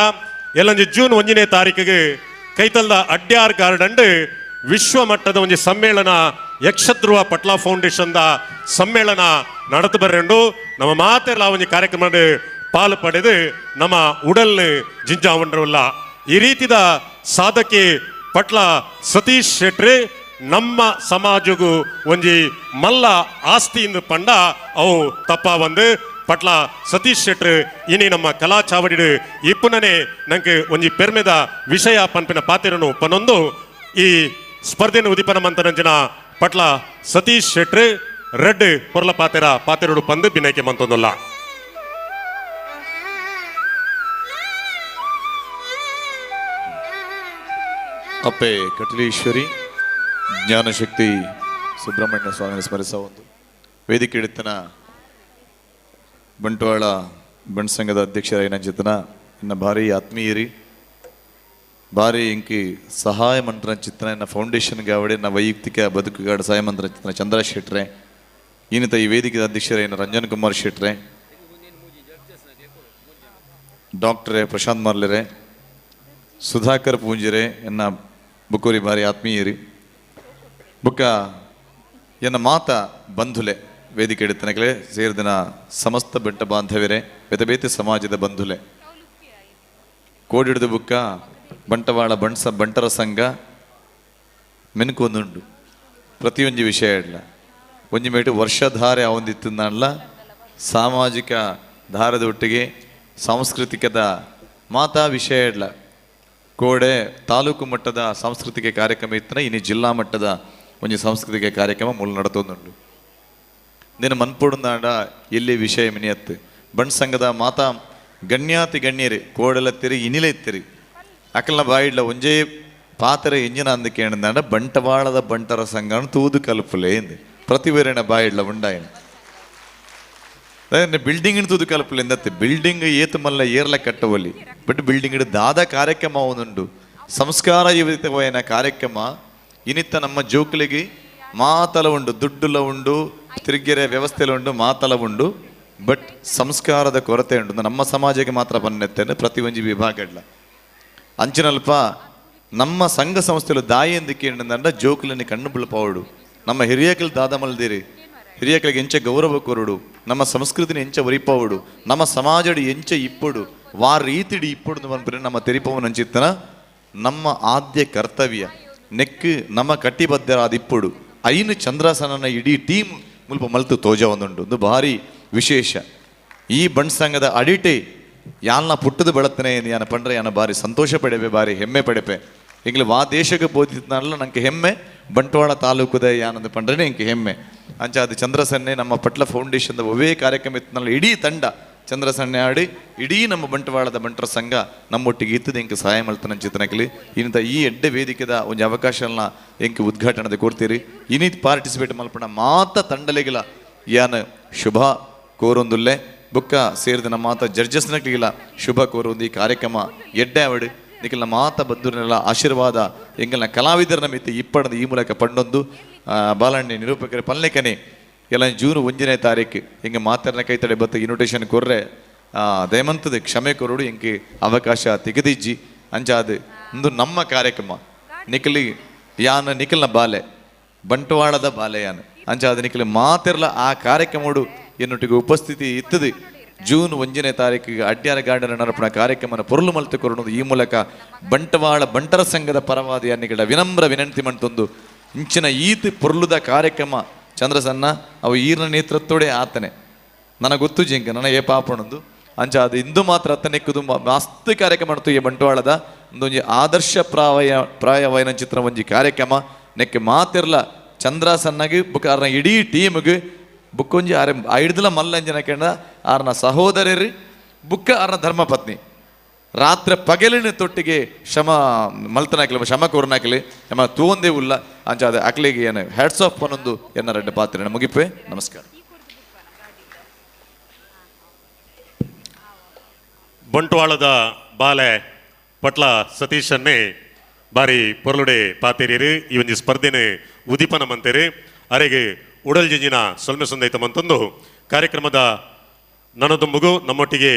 ಎಲ್ಲಂಜಿ ಜೂನ್ 1ನೇ ತಾರೀಕಿಗೆ ಕೈತಲ್ದ ಅಡ್ಯಾರ್ ಗಾರ್ಡನ್ ವಿಶ್ವ ಮಟ್ಟದ ಒಂದು ಸಮ್ಮೇಳನ ಯಕ್ಷಧ್ರುವ ಪಟ್ಲ ಫೌಂಡೇಶನ್ದ ಸಮ್ಮೇಳನ ನಡೆದು ಬರೆಂಡು ನಮ್ಮ ಮಾತೆಲ್ಲ ಒಂದು ಕಾರ್ಯಕ್ರಮ ಪಾಲು ಪಡೆದು ನಮ್ಮ ಉಡಲ್ ಜಿಂಜಾವಂಡ್ರವಲ್ಲ. ಈ ರೀತಿದ ಸಾಧಕಿ ಪಟ್ಲ ಸತೀಶ್ ಶೆಟ್ರಿ ನಮ್ಮ ಸಮಾಜಗೂ ಒಂಜಿ ಮಲ್ಲ ಆಸ್ತಿಯಿಂದ ಪಂಡ ಅವು ತಪ್ಪ ಒಂದು ಪಟ್ಲ ಸತೀಶ್ ಶೆಟ್ರು ಇನಿ ನಮ್ಮ ಕಲಾ ಚಾವಡಿಡು ಇಪ್ಪುನನೆ ನಂಗೆ ಒಂಜಿ ಪೆರ್ಮೆದ ವಿಷಯ ಪನ್ಪಿನ ಪಾತಿರನು ಪನೊಂದು ಈ ಸ್ಪರ್ಧೆನ ಉದೀಪನ ಮಂತನಂಜಿನ ಪಟ್ಲ ಸತೀಶ್ ಶೆಟ್ರು ರೆಡ್ ಪೊರ್ಲ ಪಾತೆರ ಪಾತೆರಡು ಪಂದು ಬಿನೈಕೆ ಮಂತೊಂದುಲ್ಲ. ಅಪ್ಪೆ ಕಟಲೀಶ್ವರಿ ಜ್ಞಾನಶಕ್ತಿ ಸುಬ್ರಹ್ಮಣ್ಯ ಸ್ವಾಮಿ ಸ್ಮರಿಸ ಒಂದು ವೇದಿಕೆ ಹಿಡಿತನ ಬಂಟ್ವಾಳ ಬಂಟ್ ಸಂಘದ ಅಧ್ಯಕ್ಷರಾಗಿನ ಚೇತನ ಇನ್ನು ಭಾರಿ ಆತ್ಮೀಯರಿ ಭಾರಿ ಇಂಕಿ ಸಹಾಯ ಮಂತ್ರ ಚಿತ್ರನ ಇನ್ನ ಫೌಂಡೇಶನ್ಗೆ ಅವಡೆ ನ ವೈಯಕ್ತಿಕ ಬದುಕುಗಾಡ ಸಹಾಯ ಮಂತ್ರ ಚಿತ್ರನ ಚಂದ್ರ ಶೆಟ್ರೆ, ಇನ್ನಿತ ಈ ವೇದಿಕೆ ಅಧ್ಯಕ್ಷರಾಗಿನ ರಂಜನ್ ಕುಮಾರ್ ಶೆಟ್ರೆ, ಡಾಕ್ಟ್ರೆ ಪ್ರಶಾಂತ್ ಮಾರ್ಲೆರೆ, ಸುಧಾಕರ್ ಪೂಂಜಿರೆ ಎನ್ನ ಬುಕ್ಕೂರಿ ಭಾರಿ ಆತ್ಮೀಯರಿ ಬುಕ್ಕ ಎನ್ನ ಮಾತ ಬಂಧುಲೆ ವೇದಿಕೆ ಹಿಡಿತನಕಲೆ ಸೇರಿದಿನ ಸಮಸ್ತ ಬೆಟ್ಟ ಬಾಂಧವ್ಯರೇ ಬೇತೆ ಸಮಾಜದ ಬಂಧುಲೆ ಕೋಡಿಡಿದ ಬುಕ್ಕ ಬಂಟವಾಳ ಬಂಟರ ಸಂಘ ಮೆನುಕೊಂದುಂಡು ಪ್ರತಿಯೊಂದು ವಿಷಯ ಇಡಲ ಒಂಜಿ ಮೇಟು ವರ್ಷಧಾರೆ ಅವಂದಿತ್ತಲ್ಲ ಸಾಮಾಜಿಕ ಧಾರದ ಒಟ್ಟಿಗೆ ಸಾಂಸ್ಕೃತಿಕದ ಮಾತಾ ವಿಷಯ ಇಡಲ ಕೋಡೆ ತಾಲೂಕು ಮಟ್ಟದ ಸಾಂಸ್ಕೃತಿಕ ಕಾರ್ಯಕ್ರಮ ಇತ್ತನ ಇನ್ನು ಜಿಲ್ಲಾ ಮಟ್ಟದ ಒಂಜಿ ಸಾಂಸ್ಕೃತಿಕ ಕಾರ್ಯಕ್ರಮ ಮೂಲ ನಡತೊಂದುಂಡು. ನಿನ್ನ ಮನ್ಪೊಡುಂದಾಂಡ ಎಲ್ಲಿ ವಿಷಯ ಮಿನಿಯತ್ತು ಬಂಟ್ ಸಂಘದ ಮಾತಾ ಗಣ್ಯಾತಿ ಗಣ್ಯರಿ ಕೋಡಲತ್ತಿರಿ ಇನಿಲೆ ಇತ್ತಿರಿ ಅಕಲ್ನ ಬಾಯಿಡ್ಲ ಒಂಜೇ ಪಾತ್ರೆ ಇಂಜಿನ ಅಂದಕೇಂದಾಂಡ ಬಂಟವಾಳದ ಬಂಟರ ಸಂಘ ತೂದು ಕಲ್ಪುಲೆ ಎಂದು ಪ್ರತಿವೇರಣ ಬಾಯಿಡ್ಲ ಉಂಡಾಯನ ಬಿಲ್ಡಿಂಗ್ ತೂದು ಕಲ್ಪುಲೆ ಎಂದತ್ತೆ ಬಿಲ್ಡಿಂಗ್ ಏತು ಮಲ್ಲ ಏರ್ಲ ಕಟ್ಟವಲ್ಲಿ ಬಟ್ ಬಿಲ್ಡಿಂಗ್ ದಾದ ಕಾರ್ಯಕ್ರಮ ಒಂದುಂಡು ಸಂಸ್ಕಾರ ಯುವತಿನ ಕಾರ್ಯಕ್ರಮ ಇನಿತ್ತ ನಮ್ಮ ಜೋಕುಲಿಗೆ ಮಾತಲ ಉಂಡು ದುಡ್ಡುಲ ಉಂಡು ತಿರುಗೆರೆ ವ್ಯವಸ್ಥೆಲ ಉಂಡು ಮಾತಲ ಉಂಡು ಬಟ್ ಸಂಸ್ಕಾರದ ಕೊರತೆ ಉಂಟು ನಮ್ಮ ಸಮಾಜಕ್ಕೆ ಮಾತ್ರ ಬನ್ನೆತ್ತೇನೆ ಪ್ರತಿಯೊಂದು ವಿಭಾಗ ಇಲ್ಲ ಅಂಚಿನಲ್ಪ ನಮ್ಮ ಸಂಘ ಸಂಸ್ಥೆಲು ದಾಯಿ ಎಂದಕ್ಕೆ ಜೋಕುలని ಕಣ್ಣು ಬುಳಪಾವಡು ನಮ್ಮ ಹಿರಿಯಕಲು ದಾದಮಲ್ದಿರಿ ಹಿರಿಯಕಲಿಗೆ ಎಂಚ ಗೌರವ ಕೊರಡು ನಮ್ಮ ಸಂಸ್ಕೃತಿನ ಎಂಚ ಒರಿಪಾವಡು ನಮ್ಮ ಸಮಾಜಡು ಎಂಚ ಇಪ್ಪಡು ವಾ ರೀತಿಡಿ ಇಪ್ಪಡು ಮನ್ಪುರೆ ನಮ್ಮ ತೆರಿಪವನಂಚಿತ್ತನ ನಮ್ಮ ಆದ್ಯ ಕರ್ತವ್ಯ ನೆಕ್ ನಮ್ಮ ಕಟ್ಟಿಬದ್ಧರಾದ ಇಪ್ಪಡು ಐನು ಚಂದ್ರಾಸನನ ಇಡೀ ಟೀಮ್ ಮುಲ್ಪ ಮಲ್ತು ತೋಜ ಒಂದುಂಡು ಒಂದು ಭಾರಿ ವಿಶೇಷ ಈ ಬಂಟ್ ಸಂಘದ ಅಡಿಟೆ ಯಾಲ್ನ ಪುಟ್ಟದು ಬೆಳತ್ತನೆ ಯಾನ ಪಂಡ್ರೆ ಯಾನ ಭಾರಿ ಸಂತೋಷ ಪಡೆಪೆ ಭಾರಿ ಹೆಮ್ಮೆ ಪಡೆಪೆ ಈಗಲೇ ವಾ ದೇಶಕ್ಕೆ ಬೋಧಿತ್ತನಲ್ಲ ನಂಗೆ ಹೆಮ್ಮೆ ಬಂಟ್ವಾಳ ತಾಲೂಕುದ ಯಾನಂದು ಪಂಡ್ರೆ ಇಂಕೆ ಹೆಮ್ಮೆ ಅಂಚ ಅದು ಚಂದ್ರಸನ್ನೆ ನಮ್ಮ ಪಟ್ಲ ಫೌಂಡೇಶನ್ದ ಒವೇ ಕಾರ್ಯಕ್ರಮ ಇತ್ತನಲ್ಲ ಇಡೀ ತಂಡ ಚಂದ್ರಸನ್ನೆ ಆಡಿ ಇಡೀ ನಮ್ಮ ಬಂಟ್ವಾಳದ ಬಂಟರ ಸಂಘ ನಮ್ಮೊಟ್ಟಿಗೆ ಇತ್ತದ ಇಂಕ ಸಹಾಯ ಮಲ್ತನ ಚಿತ್ರನಕಲಿ ಇನ್ನಿತ ಈ ಎಡ್ಡೆ ವೇದಿಕೆದ ಒಂದು ಅವಕಾಶನ ಎಂಕೆ ಉದ್ಘಾಟನೆದ ಕೊಡ್ತೀರಿ ಇನ್ನಿತ್ ಪಾರ್ಟಿಸಿಪೇಟ್ ಮಲ್ಪಣ ಮಾತ ತಂಡಲಿಗಿಲ್ಲ ಯಾನ ಶುಭ ಕೋರೊಂದುಲ್ಲೆ ಬುಕ್ಕ ಸೇರಿದ ನಮ್ಮ ಮಾತ ಜಡ್ಜಸ್ನಕ್ಲಿಗಿಲ್ಲ ಶುಭ ಕೋರೊಂದು ಈ ಕಾರ್ಯಕ್ರಮ ಎಡ್ಡೆ ಅವಡು ನಿಖಲ್ನ ಮಾತ ಬಂಧುರನ್ನೆಲ್ಲ ಆಶೀರ್ವಾದ ಎಂಗಲ್ನ ಕಲಾವಿದರನ್ನ ಮಿತಿ ಇಪ್ಪಣದ ಈ ಮೂಲಕ ಪಂಡೊಂದು ಬಾಲಣ್ಣಿ ನಿರೂಪಕರ ಪಲ್ಲೆಕನೆ ಎಲ್ಲ ಜೂನ್ 1ನೇ ತಾರೀಕು ಹಿಂಗೆ ಮಾತರ್ನ ಕೈತಡೆ ಬತ್ತ ಇನ್ವಿಟೇಷನ್ ಕೊರ್ರೆ ದಯಮಂತದ ಕ್ಷಮೆ ಕೊರಡು ಇಂಕೆ ಅವಕಾಶ ತೆಗೆದಿಜ್ಜಿ ಅಂಚಾದ ಒಂದು ನಮ್ಮ ಕಾರ್ಯಕ್ರಮ ನಿಖಲಿ ಯಾನ ನಿಖಲ್ನ ಬಾಲೆ ಬಂಟ್ವಾಳದ ಬಾಲೆ ಯಾನ ಅಂಚಾದ ನಿಖಲಿ ಮಾತಿರ್ಲ ಆ ಕಾರ್ಯಕ್ರಮಡು ಎನ್ನೊಟ್ಟಿಗೆ ಉಪಸ್ಥಿತಿ ಇತ್ತದೆ. ಜೂನ್ 1ನೇ ತಾರೀಕಿಗೆ ಅಡ್ಯಾರ ಗಾರ್ಡನ್ ನಡಪಣ ಕಾರ್ಯಕ್ರಮನ ಪೊರುಳು ಮಲ್ತು ಕೊರಡು ಈ ಮೂಲಕ ಬಂಟ್ವಾಳ ಬಂಟರ ಸಂಘದ ಪರವಾದ ಯಾನಿಗಳ ವಿನಮ್ರ ವಿನಂತಿ ಮಂತೊಂದು ಇಂಚಿನ ಈತ ಪೊರುಳುದ ಕಾರ್ಯಕ್ರಮ ಚಂದ್ರಸನ್ನ ಅವು ಈರ್ನ ನೇತೃತ್ವಡೆ ಆತನೆ ನನಗೆ ಗೊತ್ತು ಜಿಂಕ ನನ್ನ ಏ ಪಾಪಣಂದು ಅಂಚ ಅದು ಇಂದು ಮಾತ್ರ ಅತ್ತನೆಕ್ಕುದು ಮಸ್ತ್ ಕಾರ್ಯಕ್ರಮ ಮಾಡ್ತು ಈ ಬಂಟ್ವಾಳದ ಒಂದೊಂಜಿ ಆದರ್ಶ ಪ್ರಾಯವಯನ ಚಿತ್ರ ಒಂಜಿ ಕಾರ್ಯಕ್ರಮ ನೆಕ್ಕೆ ಮಾತಿರ್ಲ ಚಂದ್ರಸನ್ನಗೆ ಬುಕ್ ಆರ್ನ ಇಡೀ ಟೀಮ್ಗೆ ಬುಕ್ಕೊಂಜಿ ಆರೆ ಐಡ್ದಲ ಮಲ್ಲಂಜನ ಕೇಂದ್ರ ಆರ್ನ ಸಹೋದರರು ಬುಕ್ಕ ಆರ್ನ ಧರ್ಮಪತ್ನಿ ರಾತ್ರಿ ಪಗಲಿನ ತೊಟ್ಟಿಗೆ ಶ್ರಮ ಮಲ್ತನಾಕಲಿ ಶ್ರಮ ಕೋರ್ನಾಕಲಿ ನಮ್ಮ ತೂವಂದೇ ಉಲ್ಲ ಅಂಚ ಅದು ಅಕ್ಲಿಗೆ ಏನು ಹ್ಯಾಟ್ಸ್ ಆಫ್ ಪನೊಂದು ಎನ್ನ ರೆಡ್ಡ ಪಾತ್ರ ಮುಗಿಪೆ. ನಮಸ್ಕಾರ. ಬಂಟ್ವಾಳದ ಬಾಲೆ ಪಟ್ಲ ಸತೀಶನ್ನೇ ಬಾರಿ ಪೊರಳುಡೆ ಪಾತೇರಿಯರು ಈ ಒಂಜಿ ಸ್ಪರ್ಧೆನೆ ಉದೀಪನ ಮಂತೇರಿ ಅರೆಗೆ ಉಡಲ್ ಜಿಂಜಿನ ಸೊಲ್ಮೆ ಸಂದೈತ ಮಂತೊಂದು ಕಾರ್ಯಕ್ರಮದ ನನದೊಂಬುಗು ನಮ್ಮೊಟ್ಟಿಗೆ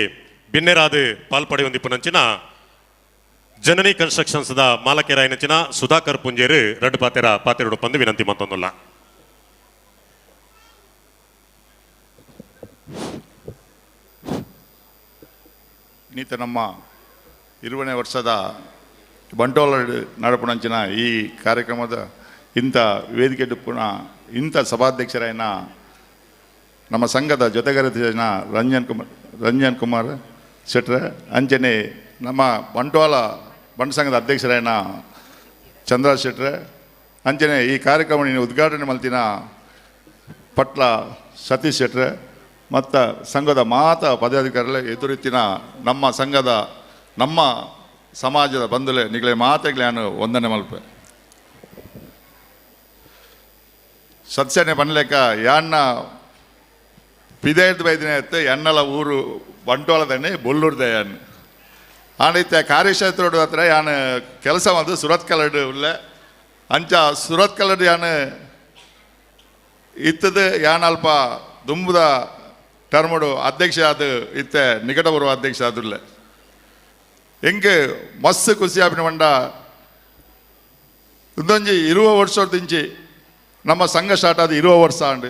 ಬಿನ್ನೆರಾದ ಪಾಲ್ಪಡೆಯೊಂದಿಪ್ಪುನಂಚಿನ ಜನನಿ ಕನ್ಸ್ಟ್ರಕ್ಷನ್ಸ್ದ ಮಾಲಕೆರಾಯನಂಚಿನ ಸುಧಾಕರ್ ಪುಂಜೇರು ರಡ್ಡು ಪಾತೆರ ಪಾತೆರಡು ಪಂದು ವಿನಂತಿ ಮಂತೊಂದುಲ್ಲ. ನೀತ ನಮ್ಮ 20ನೇ ವರ್ಷದ ಬಂಟ್ವಾಳ ನಡಪುಣಂಚಿನ ಈ ಕಾರ್ಯಕ್ರಮದ ಇಂಥ ವೇದಿಕೆ ಡುಪ್ಪುನ ಇಂಥ ಸಭಾಧ್ಯಕ್ಷರಾಯನ ನಮ್ಮ ಸಂಘದ ಜೊತೆಗಾರನ ರಂಜನ್ ಕುಮಾರ್ ಶೆಟ್ರ ಅಂಚನೆ ನಮ್ಮ ಬಂಟ್ವಾಳ ಬಂಟ ಸಂಘದ ಅಧ್ಯಕ್ಷರಾಯನ ಚಂದ್ರ ಶೆಟ್ರ ಅಂಚನೆ ಈ ಕಾರ್ಯಕ್ರಮ ಉದ್ಘಾಟನೆ ಮಲ್ತಿನ ಪಟ್ಲ ಸತೀಶ್ ಶೆಟ್ರ ಮತ್ತು ಸಂಘದ ಮಾತ ಪದಾಧಿಕಾರಿಗಳ ಎದುರಿತ್ತಿನ ನಮ್ಮ ಸಂಘದ ನಮ್ಮ ಸಮಾಜದ ಬಂಧುಲೆ ನಿಗಳೆ ಮಾತೆಗಳೇ ನಾನು ವಂದನೆ ಮಲ್ಪೆ. ಸತ್ಸನೆ ಪನ್ಲೆಕ್ಕ ಯಾನ್ನ ಪಿದೇರ್ದು ಬೈದಿನ ಎತ್ತು ಎನ್ನಲ ಊರು ಬಂಟ್ವಾಳದಣ್ಣೆ ಬೊಲ್ಲೂರ್ದ ಯಾನ್ ಆನೈತೆ ಕಾರ್ಯಕ್ಷೇತ್ರೋಡು ಹತ್ರ ಯಾನ್ ಕೆಲಸ ಬಂದು ಸುರತ್ ಕಲಡು ಉಳ್ಳ ಅಂಚ ಸುರತ್ ಕಲಡು ಯಾನ್ ಇತ್ತದು ಯಾನ್ ಅಲ್ಪ ದುಂಬುದ ಟರ್ಮಡು ಅಧ್ಯಕ್ಷ ಅದು ಇತ್ತೆ ನಿಕಟ ಬರುವ ಅಧ್ಯಕ್ಷ ಅದುಳ್ಳೆ ಎಂಗೆ ಮಸ್ತ್ ಖುಷಿ ಆಪಿನ ಮಂಡ ಇಂದೊಂಜಿ 20 ವರ್ಷದಿಂಚಿ ನಮ್ಮ ಸಂಘ ಸ್ಟಾರ್ಟ್ ಆದ 20 ವರ್ಷ ಆಂಡ್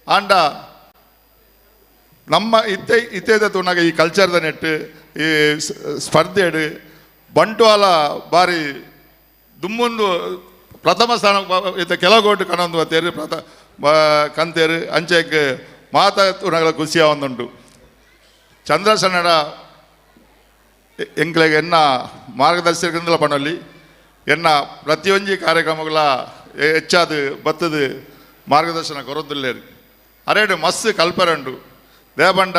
ಆಂಡ ನಮ್ಮ ಇತ್ತೆ ಇತ್ತೇದ ತೂನಾಗ ಈ ಕಲ್ಚರ್ದ ನೆಟ್ಟು ಈ ಸ್ಪರ್ಧೆಡು ಬಂಟ್ವಾಳ ಬಾರಿ ದುಮ್ಮೊಂದು ಪ್ರಥಮ ಸ್ಥಾನ ಇತ್ತ ಕೆಲಗೋಟು ಕಣೊಂದು ತೇರು ಪ್ರಥ ಕಂತೇರು ಅಂಚೆಗ್ ಮಾತ ತೂನಗಳ ಖುಷಿಯ ಒಂದುಂಟು. ಚಂದ್ರಸನ್ನಡ ಎಂಕ್ಲೆಗ್ ಎನ್ನ ಮಾರ್ಗದರ್ಶಕರಿಂದಲ ಪಣೊಲ್ಲಿ ಎನ್ನ ಪ್ರತಿಯೊಂಜಿ ಕಾರ್ಯಕ್ರಮಗಳ ಹೆಚ್ಚಾದ ಬತ್ತದ ಮಾರ್ಗದರ್ಶನ ಕೊರೊಂದುಲ್ಲೇರು ಅರೇಡು ಮಸ್ತ್ ಕಲ್ಪರಂಡು ದೇಬಂಡ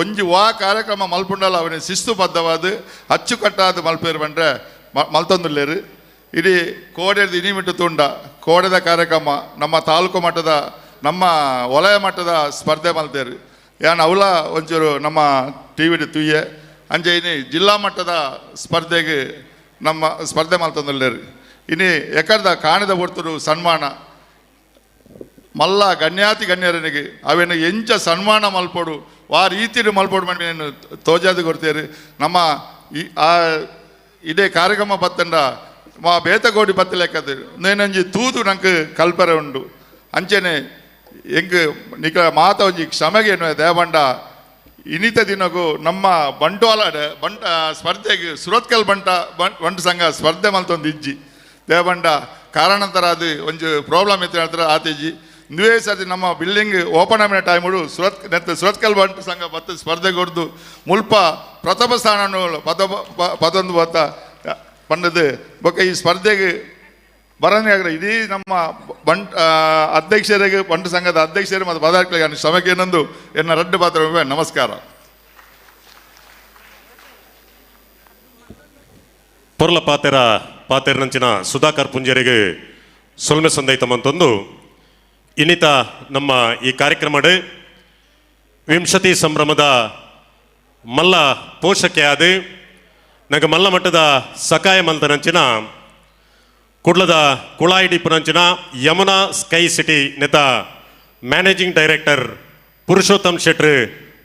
ಒಂಜಿ ವಾ ಕಾರ್ಯಕ್ರಮ ಮಲ್ಪುಂಡಲ ಅವನ ಶಿಸ್ತುಬದ್ಧವಾದ ಅಚ್ಚುಕಟ್ಟಾದ ಮಲ್ಪೇರು ಬಂಡ್ರೆ ಮಲ್ತೊಂದುಲ್ಲೇರು. ಇಡೀ ಕೋಡೆದ ಇನಿಮಿಟ್ಟು ತುಂಡ ಕೋಡೆದ ಕಾರ್ಯಕ್ರಮ ನಮ್ಮ ತಾಲೂಕು ಮಟ್ಟದ ನಮ್ಮ ವಲಯ ಮಟ್ಟದ ಸ್ಪರ್ಧೆ ಮಲ್ತೇರು ಯಾನ್ ಅವಲ ಒಂಚೂರು ನಮ್ಮ ಟಿ ವಿಡ್ ತುಯ್ಯೆ ಅಂಚೆ ಇನಿ ಜಿಲ್ಲಾ ಮಟ್ಟದ ಸ್ಪರ್ಧೆಗೆ ನಮ್ಮ ಸ್ಪರ್ಧೆ ಮಲ್ತೊಂದುಲ್ಲೇರು. ಇನಿ ಎಕರ್ದ ಕಾಣದ ಒರ್ತರು ಸನ್ಮಾನ ಮಲ್ಲ ಗಣ್ಯಾತಿ ಗಣ್ಯರನಿಗೆ ಅವೇನು ಎಂಚ ಸನ್ಮಾನ ಮಲ್ಪೋಡು ವಾ ರೀತಿಯಲ್ಲಿ ಮಲ್ಪೋಡು ಮಣ್ಣು ತೋಜಾದು ಕೊಡ್ತೇರು. ನಮ್ಮ ಈ ಆ ಇದೇ ಕಾರ್ಯಕ್ರಮ ಬತ್ತಂಡ ಮಾ ಬೇತಗೋಡಿ ಬತ್ತ ಲೆಕ್ಕದು ನೇನಂಜಿ ತೂದು ನಂಗೆ ಕಲ್ಪರೆ ಉಂಡು ಅಂಚೆನೆ ಎಂಗ್ ನಿಕ ಮಾತ ಒಂಜಿ ಕ್ಷಮೆಗೆ ದೇವಂಡ ಇನಿತ ದಿನಗೂ ನಮ್ಮ ಬಂಟ್ವಾಳ ಬಂಟ ಸ್ಪರ್ಧೆಗೆ ಸುರತ್ಕಲ್ ಬಂಟ ಬಂಟ ಸಂಘ ಸ್ಪರ್ಧೆ ಮಲ್ತೊಂದು ಇಜ್ಜಿ ದೇವಂಡ ಕಾರಣಾಂತರ ಅದು ಒಂಜಿ ಪ್ರಾಬ್ಲಮ್ ಇತ್ತು ಹತ್ರ ಆತಿಜ್ಜಿ ನೀವೇ ಸರ್ತಿ ನಮ್ಮ ಬಿಲ್ಡಿಂಗ್ ಓಪನ್ ಆಗಿನ ಟೈಮುಡು ಸುರತ್ಕಲ್ ಬಂಟ ಸಂಘ ಬತ್ತು ಸ್ಪರ್ಧೆ ಕೊಡ್ದು ಮುಲ್ಪ ಪ್ರಥಮ ಸ್ಥಾನ ಪದೊಂದು ಬತ್ತ ಪಂಡದು ಬೊಕ್ಕ ಈ ಸ್ಪರ್ಧೆಗೆ ಬರನೇ ಆಗಲ್ಲ. ಇಡೀ ನಮ್ಮ ಬಂಟ ಅಧ್ಯಕ್ಷರಿಗೆ ಬಂಟ ಸಂಘದ ಅಧ್ಯಕ್ಷರು ಮತ್ತು ಪದಾರ್ಥಗಳಿಗೆ ಶ್ರಮಕ್ಕೆ ಏನೊಂದು ಎನ್ನ ರಡ್ಡು ಪಾತ್ರ. ನಮಸ್ಕಾರ. ಪೊರ್ಲ ಪಾತೆರ ಪಾತೆರನಂಚಿನ ಸುಧಾಕರ್ ಪುಂಜರಿಗೆ ಸೊಲ್ಮೆ ಸಂದೈತ ಮಂತೊಂದು ಇನ್ನಿತ ನಮ್ಮ ಈ ಕಾರ್ಯಕ್ರಮಡ್ ವಿಂಶತಿ ಸಂಭ್ರಮದ ಮಲ್ಲ ಪೋಷಕೆಯಾದ ನಂಗೆ ಮಲ್ಲ ಮಟ್ಟದ ಸಕಾಯ ಮಲ್ತನಂಚಿನ ಕುಡ್ಲದ ಕುಳಾಯಿಡಿ ಪುನಂಚಿನ ಯಮುನಾ ಸ್ಕೈ ಸಿಟಿ ನೆತ Managing director Purushottam ಶೆಟ್ರು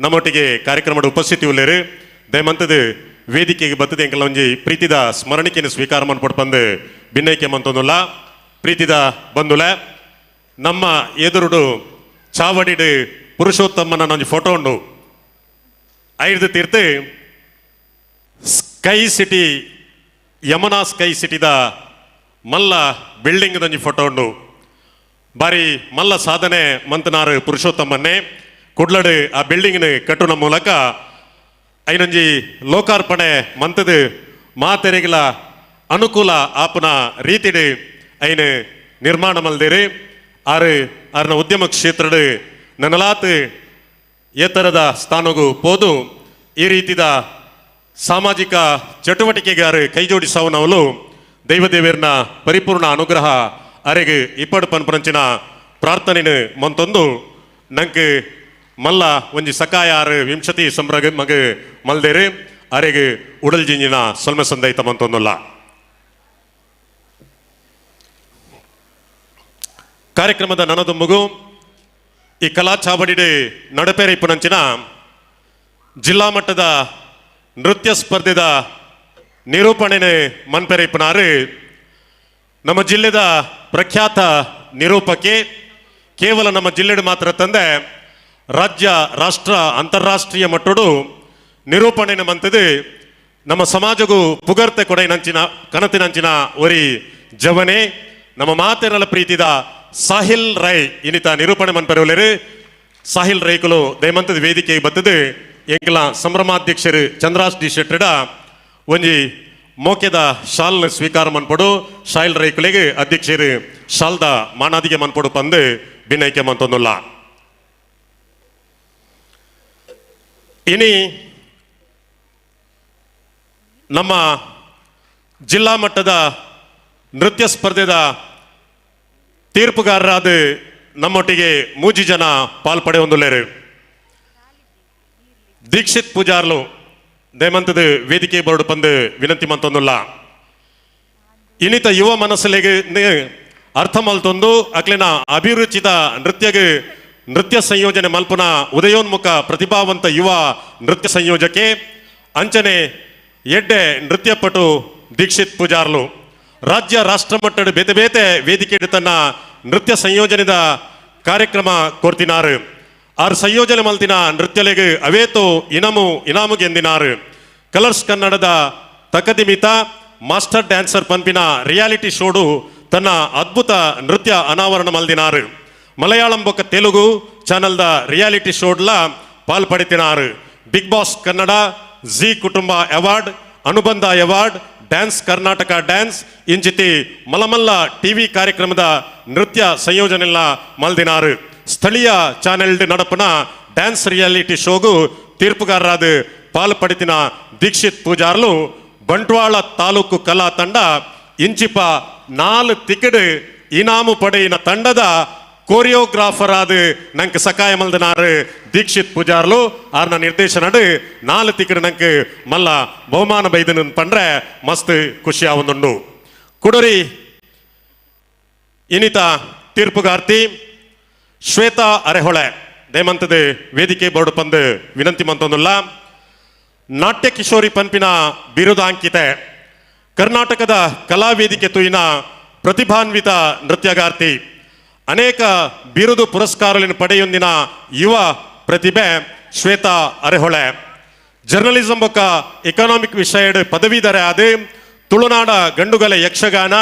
ನಮ್ಮೊಟ್ಟಿಗೆ ಕಾರ್ಯಕ್ರಮದ ಉಪಸ್ಥಿತಿ ಉಳ್ಳೇರು. ದಯಮಂತದ ವೇದಿಕೆಗೆ ಬತ್ತದೆ ಎಂಕಲ್ನ ಒಂಜಿ ಪ್ರೀತಿದ ಸ್ಮರಣಿಕೆಯನ್ನು ಸ್ವೀಕಾರ ಮನ್ಪೊಡು ಪಂದು ಭಿನ್ನೈಕೆ ಮಂತೊಂದುಲ್ಲ. ಪ್ರೀತಿದ ಬಂಧುಲ, ನಮ್ಮ ಎದುರುಡು ಚಾವಡಿಡು ಪುರುಷೋತ್ತಮನ ಒಂಜಿ ಫೋಟೋ ಉಂಡು. ಐದು ತೀರ್ಥ sky city, Yamuna sky ಸಿಟಿದ ಮಲ್ಲ ಬಿಲ್ಡಿಂಗ್ ಒಂಜಿ ಫೋಟೋ ಉಂಡು. ಬಾರಿ ಮಲ್ಲ ಸಾಧನೆ ಮಂತನಾರು ಪುರುಷೋತ್ತಮನ್ನೇ ಕುಡ್ಲಡು ಆ ಬಿಲ್ಡಿಂಗ್ನ ಕಟ್ಟುನ ಮೂಲಕ ಐನೊಂಜಿ ಲೋಕಾರ್ಪಣೆ ಮಂತದು ಮಾತೆರೆಗಳ ಅನುಕೂಲ ಆಪುನ ರೀತಿಡು ಐನು ನಿರ್ಮಾಣ ಮಲ್ದಿರಿ. ಆರು ಆರ್ನ ಉದ್ಯಮ ಕ್ಷೇತ್ರಡು ನನಲಾತ್ ಎತ್ತರದ ಸ್ಥಾನಗೂ ಪೋದು ಈ ರೀತಿದ ಸಾಮಾಜಿಕ ಚಟುವಟಿಕೆಗಾರು ಕೈಜೋಡಿಸವನವಲು ದೈವದೇವಿಯರ್ನ ಪರಿಪೂರ್ಣ ಅನುಗ್ರಹ ಅರೆಗೆ ಇಪ್ಪಡು ಪನ್ಪುರಂಚಿನ ಪ್ರಾರ್ಥನೆನು ಮಂತೊಂದು ನಂಗೆ ಮಲ್ಲ ಒಂಜಿ ಸಕಾಯ ಆರು ವಿಂಶತಿ ಸಂಭ್ರಗ ಮಗ ಮಲ್ದೇರು ಅರೆಗೆ ಉಡಲ್ ಜಿಂಜಿನ ಸೊಲ್ಮೆ ಸಂದೈತ ಮಂತೊಂದುಲ್ಲ. ಕಾರ್ಯಕ್ರಮದ ನನದೊಂಬುಗು ಈ ಕಲಾ ಚಾವಡಿಡು ನಡಪೇರೆ ಇಪ್ಪುನಂಚಿನ ಜಿಲ್ಲಾ ಮಟ್ಟದ ನೃತ್ಯ ಸ್ಪರ್ಧೆದ ನಿರೂಪಣೆನೆ ಮನ್ಪೆರೆ ಇಪ್ಪುನಾರು ನಮ್ಮ ಜಿಲ್ಲೆದ ಪ್ರಖ್ಯಾತ ನಿರೂಪಕಿ, ಕೇವಲ ನಮ್ಮ ಜಿಲ್ಲೆಡು ಮಾತ್ರ ತಂದೆ ರಾಜ್ಯ ರಾಷ್ಟ್ರ ಅಂತಾರಾಷ್ಟ್ರೀಯ ಮಟ್ಟಡು ನಿರೂಪಣೆನ ಮಂತದು ನಮ್ಮ ಸಮಾಜಗೂ ಪುಗರ್ತೆ ಕೊಡೈನಂಚಿನ ಕನತಿನಂಚಿನ ಒರಿ ಜವನೆ ನಮ್ಮ ಮಾತೆರಲ ಪ್ರೀತಿದ ಸಾಹಿಲ್ ರೈ ಇನಿತ ನಿರೂಪಣೆ ಮನ್ಪೆರವಲೇರು. ಸಾಹಿಲ್ ರೈಕುಲು ದಯಮಂತದ ವೇದಿಕೆ ಬತ್ತದು ಎಂಕಲ ಸಂಭ್ರಮಾಧ್ಯಕ್ಷರು ಚಂದ್ರಾಸ್ ಡಿ ಶೆಟ್ಟಡ ಒಂಜಿ ಮೋಕೆದ ಶಾಲ್ ಸ್ವೀಕಾರ ಮನ್ಪೊಡು. ಸಾಹಿಲ್ ರೈಕುಲೆಗೆ ಅಧ್ಯಕ್ಷರು ಶಾಲ್ದ ಮಾನಾದಿಗೆ ಮನ್ಪೊಡು ಪಂದು ಭಿನ್ನೈಕೆ ಮಂತೊಂದುಲ್ಲ. ಇನಿ ನಮ್ಮ ಜಿಲ್ಲಾ ಮಟ್ಟದ ನೃತ್ಯ ಸ್ಪರ್ಧೆದ ತೀರ್ಪುಗಾರರಾದ ನಮ್ಮೊಟ್ಟಿಗೆ ಮೂಜಿ ಜನ ಪಾಲ್ಪಡೆಯೊಂದುಲ್ಲೇರು. ದೀಕ್ಷಿತ್ ಪೂಜಾರ್ಲು ದಯಮಂತದ ವೇದಿಕೆ ಬೋರ್ಡ್ ಪಂದು ವಿನಂತಿ ಮಂತೊಂದುಲ್ಲ. ಇನ್ನಿತ ಯುವ ಮನಸ್ಸಲೆಗೆ ಅರ್ಥ ಮಲ್ತೊಂದು ಅಕ್ಲಿನ ಅಭಿರುಚಿತ ನೃತ್ಯಗೆ ನೃತ್ಯ ಸಂಯೋಜನೆ ಮಲ್ಪುನ ಉದಯೋನ್ಮುಖ ಪ್ರತಿಭಾವಂತ ಯುವ ನೃತ್ಯ ಸಂಯೋಜಕೆ ಅಂಚನೆ ಎಡ್ಡೆ ನೃತ್ಯಪಟು ದೀಕ್ಷಿತ್ ಪೂಜಾರ್ಲು ರಾಜ್ಯ ರಾಷ್ಟ್ರ ಮಟ್ಟದ ಬೇತೆ ಬೇತೆ ವೇದಿಕೆ ತನ್ನ ನೃತ್ಯ ಸಂಯೋಜನೆದ ಕಾರ್ಯಕ್ರಮ ಕೊರ್ತಿನಾರು. ಆರ್ ಸಂಯೋಜನೆ ಮಲ್ತಿನ ನೃತ್ಯಲೆಗೆ ಅವೇತೋ ಇನಾಮು ಗೆಂದಿನಾರು. ಕಲರ್ಸ್ ಕನ್ನಡದ ತಕದಿಮಿತ ಮಾಸ್ಟರ್ ಡ್ಯಾನ್ಸರ್ ಪಂಪಿನ ರಿಯಾಲಿಟಿ ಶೋಡು ತನ್ನ ಅದ್ಭುತ ನೃತ್ಯ ಅನಾವರಣ ಮಲ್ದಿನಾರು. ಮಲಯಾಳಂ ಬೊಕ್ಕ ತೆಲುಗು ಚಾನಲ್ದ ರಿಯಾಲಿಟಿ ಶೋಡ್ಲ ಪಾಲ್ಪಡಿತಿನಾರು. Bigg Boss Kannada, Zee Kutumba award, Anubandha award, dance Karnataka dance ಇಂಚಿತಿ ಮಲಮಲ್ಲ TV ಕಾರ್ಯಕ್ರಮದ ನೃತ್ಯ ಸಂಯೋಜನೆಲ್ಲ ಮಲ್ದಿನಾರು. ಸ್ಥಳೀಯ ಚಾನೆಲ್ ನಡಪನ ಡ್ಯಾನ್ಸ್ ರಿಯಾಲಿಟಿ ಶೋಗು ತೀರ್ಪುಗಾರರಾದ ಪಾಲ್ಪಡಿತಿನ ದೀಕ್ಷಿತ್ ಪೂಜಾರ್ಲು ಬಂಟ್ವಾಳ ತಾಲೂಕು ಕಲಾ ತಂಡ ಇಂಚಿಪ 4 ತಿಕ್ಕಡು ಇನಾಮು ಪಡೆಯಿನ ತಂಡದ ಕೋರಿಯೋಗ್ರಾಫರ್ ಆದ ನಂಗೆ ಸಕಾಯ ಮಲ್ದನಾರು ದೀಕ್ಷಿತ್ ಪೂಜಾರ್ಲು. ಆರ್ನ ನಿರ್ದೇಶನಡು 4 ತಿಕ್ಕಡು ನಂಗೆ ಮಲ್ಲ ಬಹುಮಾನ ಬೈದನ ಪಂಡ್ರೆ ಮಸ್ತ್ ಖುಷಿಯಾವೊಂದುಂಡು. ಕುಡರಿ ಇನಿತ ತೀರ್ಪುಗಾರ್ತಿ ಶ್ವೇತಾ ಅರೆಹೊಳೆ ದಯಮಂತದ ವೇದಿಕೆ ಬೋರ್ಡ್ ಪಂದು ವಿನಂತಿ ಮಂತೊಂದುಲ್ಲ. ನಾಟ್ಯ ಕಿಶೋರಿ ಪಂಪಿನ ಬಿರುದಾಂಕಿತೆ ಕರ್ನಾಟಕದ ಕಲಾ ವೇದಿಕೆ ತುಯಿನ ಪ್ರತಿಭಾನ್ವಿತ ನೃತ್ಯಗಾರ್ತಿ, ಅನೇಕ ಬಿರುದು ಪುರಸ್ಕಾರಗಳನ್ನು ಪಡೆಯೊಂದಿನ ಯುವ ಪ್ರತಿಭೆ ಶ್ವೇತಾ ಅರೆಹೊಳೆ. ಜರ್ನಲಿಸಂ ಬೊಕ್ಕ ಎಕನಾಮಿಕ್ ವಿಷಯಡ್ ಪದವೀಧರೆ ಆದ ತುಳುನಾಡ ಗಂಡುಗಲೆ ಯಕ್ಷಗಾನ,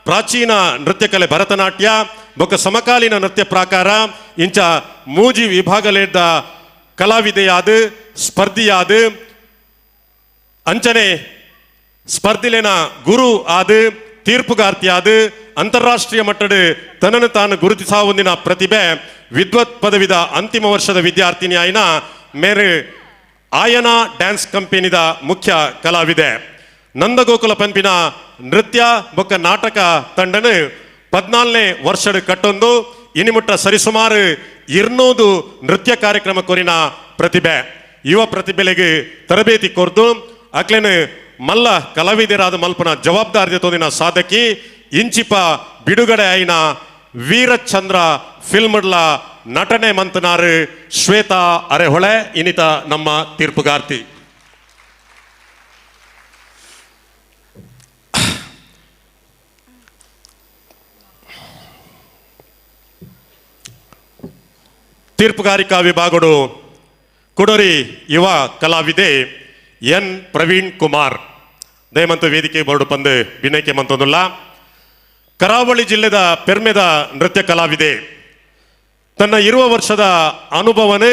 ಪ್ರಾಚೀನ ನೃತ್ಯಕಲೆ ಭರತನಾಟ್ಯ ಬೊಕ್ಕ ಸಮಕಾಲೀನ ನೃತ್ಯ ಪ್ರಾಕಾರ ಇಂಚ ಮೂಜಿ ವಿಭಾಗಲೇದ ಕಲಾವಿದೆಯಾದ ಸ್ಪರ್ಧಿಯಾದ ಅಂಚನೆ ಸ್ಪರ್ಧಿಲೇನ ಗುರು ಆದ ತೀರ್ಪುಗಾರ್ತಿಯಾದ ಅಂತಾರಾಷ್ಟ್ರೀಯ ಮಟ್ಟದ ತನ್ನನ್ನು ತಾನು ಗುರುತಿಸಾವೊಂದಿನ ಪ್ರತಿಭೆ ವಿದ್ವತ್ ಪದವಿದ ಅಂತಿಮ ವರ್ಷದ ವಿದ್ಯಾರ್ಥಿನಿ ಆಯ್ನ ಮೇರೆ ಆಯನ ಡ್ಯಾನ್ಸ್ ಕಂಪನಿದ ಮುಖ್ಯ ಕಲಾವಿದೆ. ನಂದಗೋಕುಲ ಪಂಪಿನ ನೃತ್ಯ ಬೊಕ್ಕ ನಾಟಕ ತಂಡನು 14ನೇ ವರ್ಷದ ಕಟ್ಟೊಂದು ಇನಿಮುಟ್ಟ ಸರಿಸುಮಾರು 200 ನೃತ್ಯ ಕಾರ್ಯಕ್ರಮ ಕೋರಿನ ಪ್ರತಿಭೆ. ಯುವ ಪ್ರತಿಭೆಲೆಗೆ ತರಬೇತಿ ಕೊರ್ದು ಅಕ್ಲೇನು ಮಲ್ಲ ಕಲಾವಿದರಾದ ಮಲ್ಪನ ಜವಾಬ್ದಾರಿ ತೋದಿನ ಸಾಧಕಿ ಇಂಚಿಪ ಬಿಡುಗಡೆ ಆಯಿನ ವೀರಚಂದ್ರ ಫಿಲ್ಮ್ಡ್ಲ ನಟನೆ ಮಂತನಾರು ಶ್ವೇತಾ ಅರೆಹೊಳೆ ಇನಿತ ನಮ್ಮ ತೀರ್ಪುಗಾರ್ತಿ. ತೀರ್ಪುಗಾರಿಕಾ ವಿಭಾಗಡು ಕುಡೋರಿ ಯುವ ಕಲಾವಿದೆ ಎನ್ ಪ್ರವೀಣ್ ಕುಮಾರ್ ದಯಮಂತು ವೇದಿಕೆ ಬೋರ್ಡು ಪಂದು ವಿನಯಕ್ಕೆ ಮಂತೊಂದುಲ್ಲ. ಕರಾವಳಿ ಜಿಲ್ಲೆದ ಪೆರ್ಮೆದ ನೃತ್ಯ ಕಲಾವಿದೆ ತನ್ನ 20 ವರ್ಷದ ಅನುಭವನ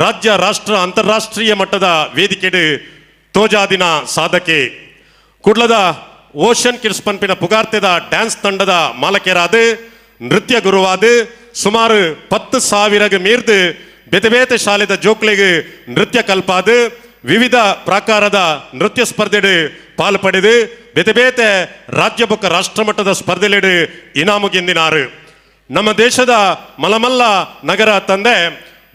ರಾಜ್ಯ ರಾಷ್ಟ್ರ ಅಂತಾರಾಷ್ಟ್ರೀಯ ಮಟ್ಟದ ವೇದಿಕೆಡು ತೋಜಾದಿನ ಸಾಧಕೆ. ಕುಡ್ಲದ ಓಷನ್ ಕಿಡ್ಸ್ ಪಂಪಿನ ಪುಗಾರ್ತೆದ ಡ್ಯಾನ್ಸ್ ತಂಡದ ಮಾಲಕರಾದ ನೃತ್ಯ ಗುರುವಾದ ಸುಮಾರು 10,000 ಮೀರ್ದು ಬೇತೆ ಬೇತೆ ಶಾಲೆದ ಜೋಕ್ಲೆಗೆ ನೃತ್ಯ ಕಲ್ಪಾದ ವಿವಿಧ ಪ್ರಾಕಾರದ ನೃತ್ಯ ಸ್ಪರ್ಧೆಡು ಪಾಲು ಪಡೆದು ಬೇತೆ ಬೇತೆ ರಾಜ್ಯ ಬೊಕ್ಕ ರಾಷ್ಟ್ರಮಟ್ಟದ ಸ್ಪರ್ಧೆಲೆಡು ಇನಾಮು ಗೆಂದಿನಾರು. ನಮ್ಮ ದೇಶದ ಮಲಮಲ್ಲ ನಗರ ತಂದೆ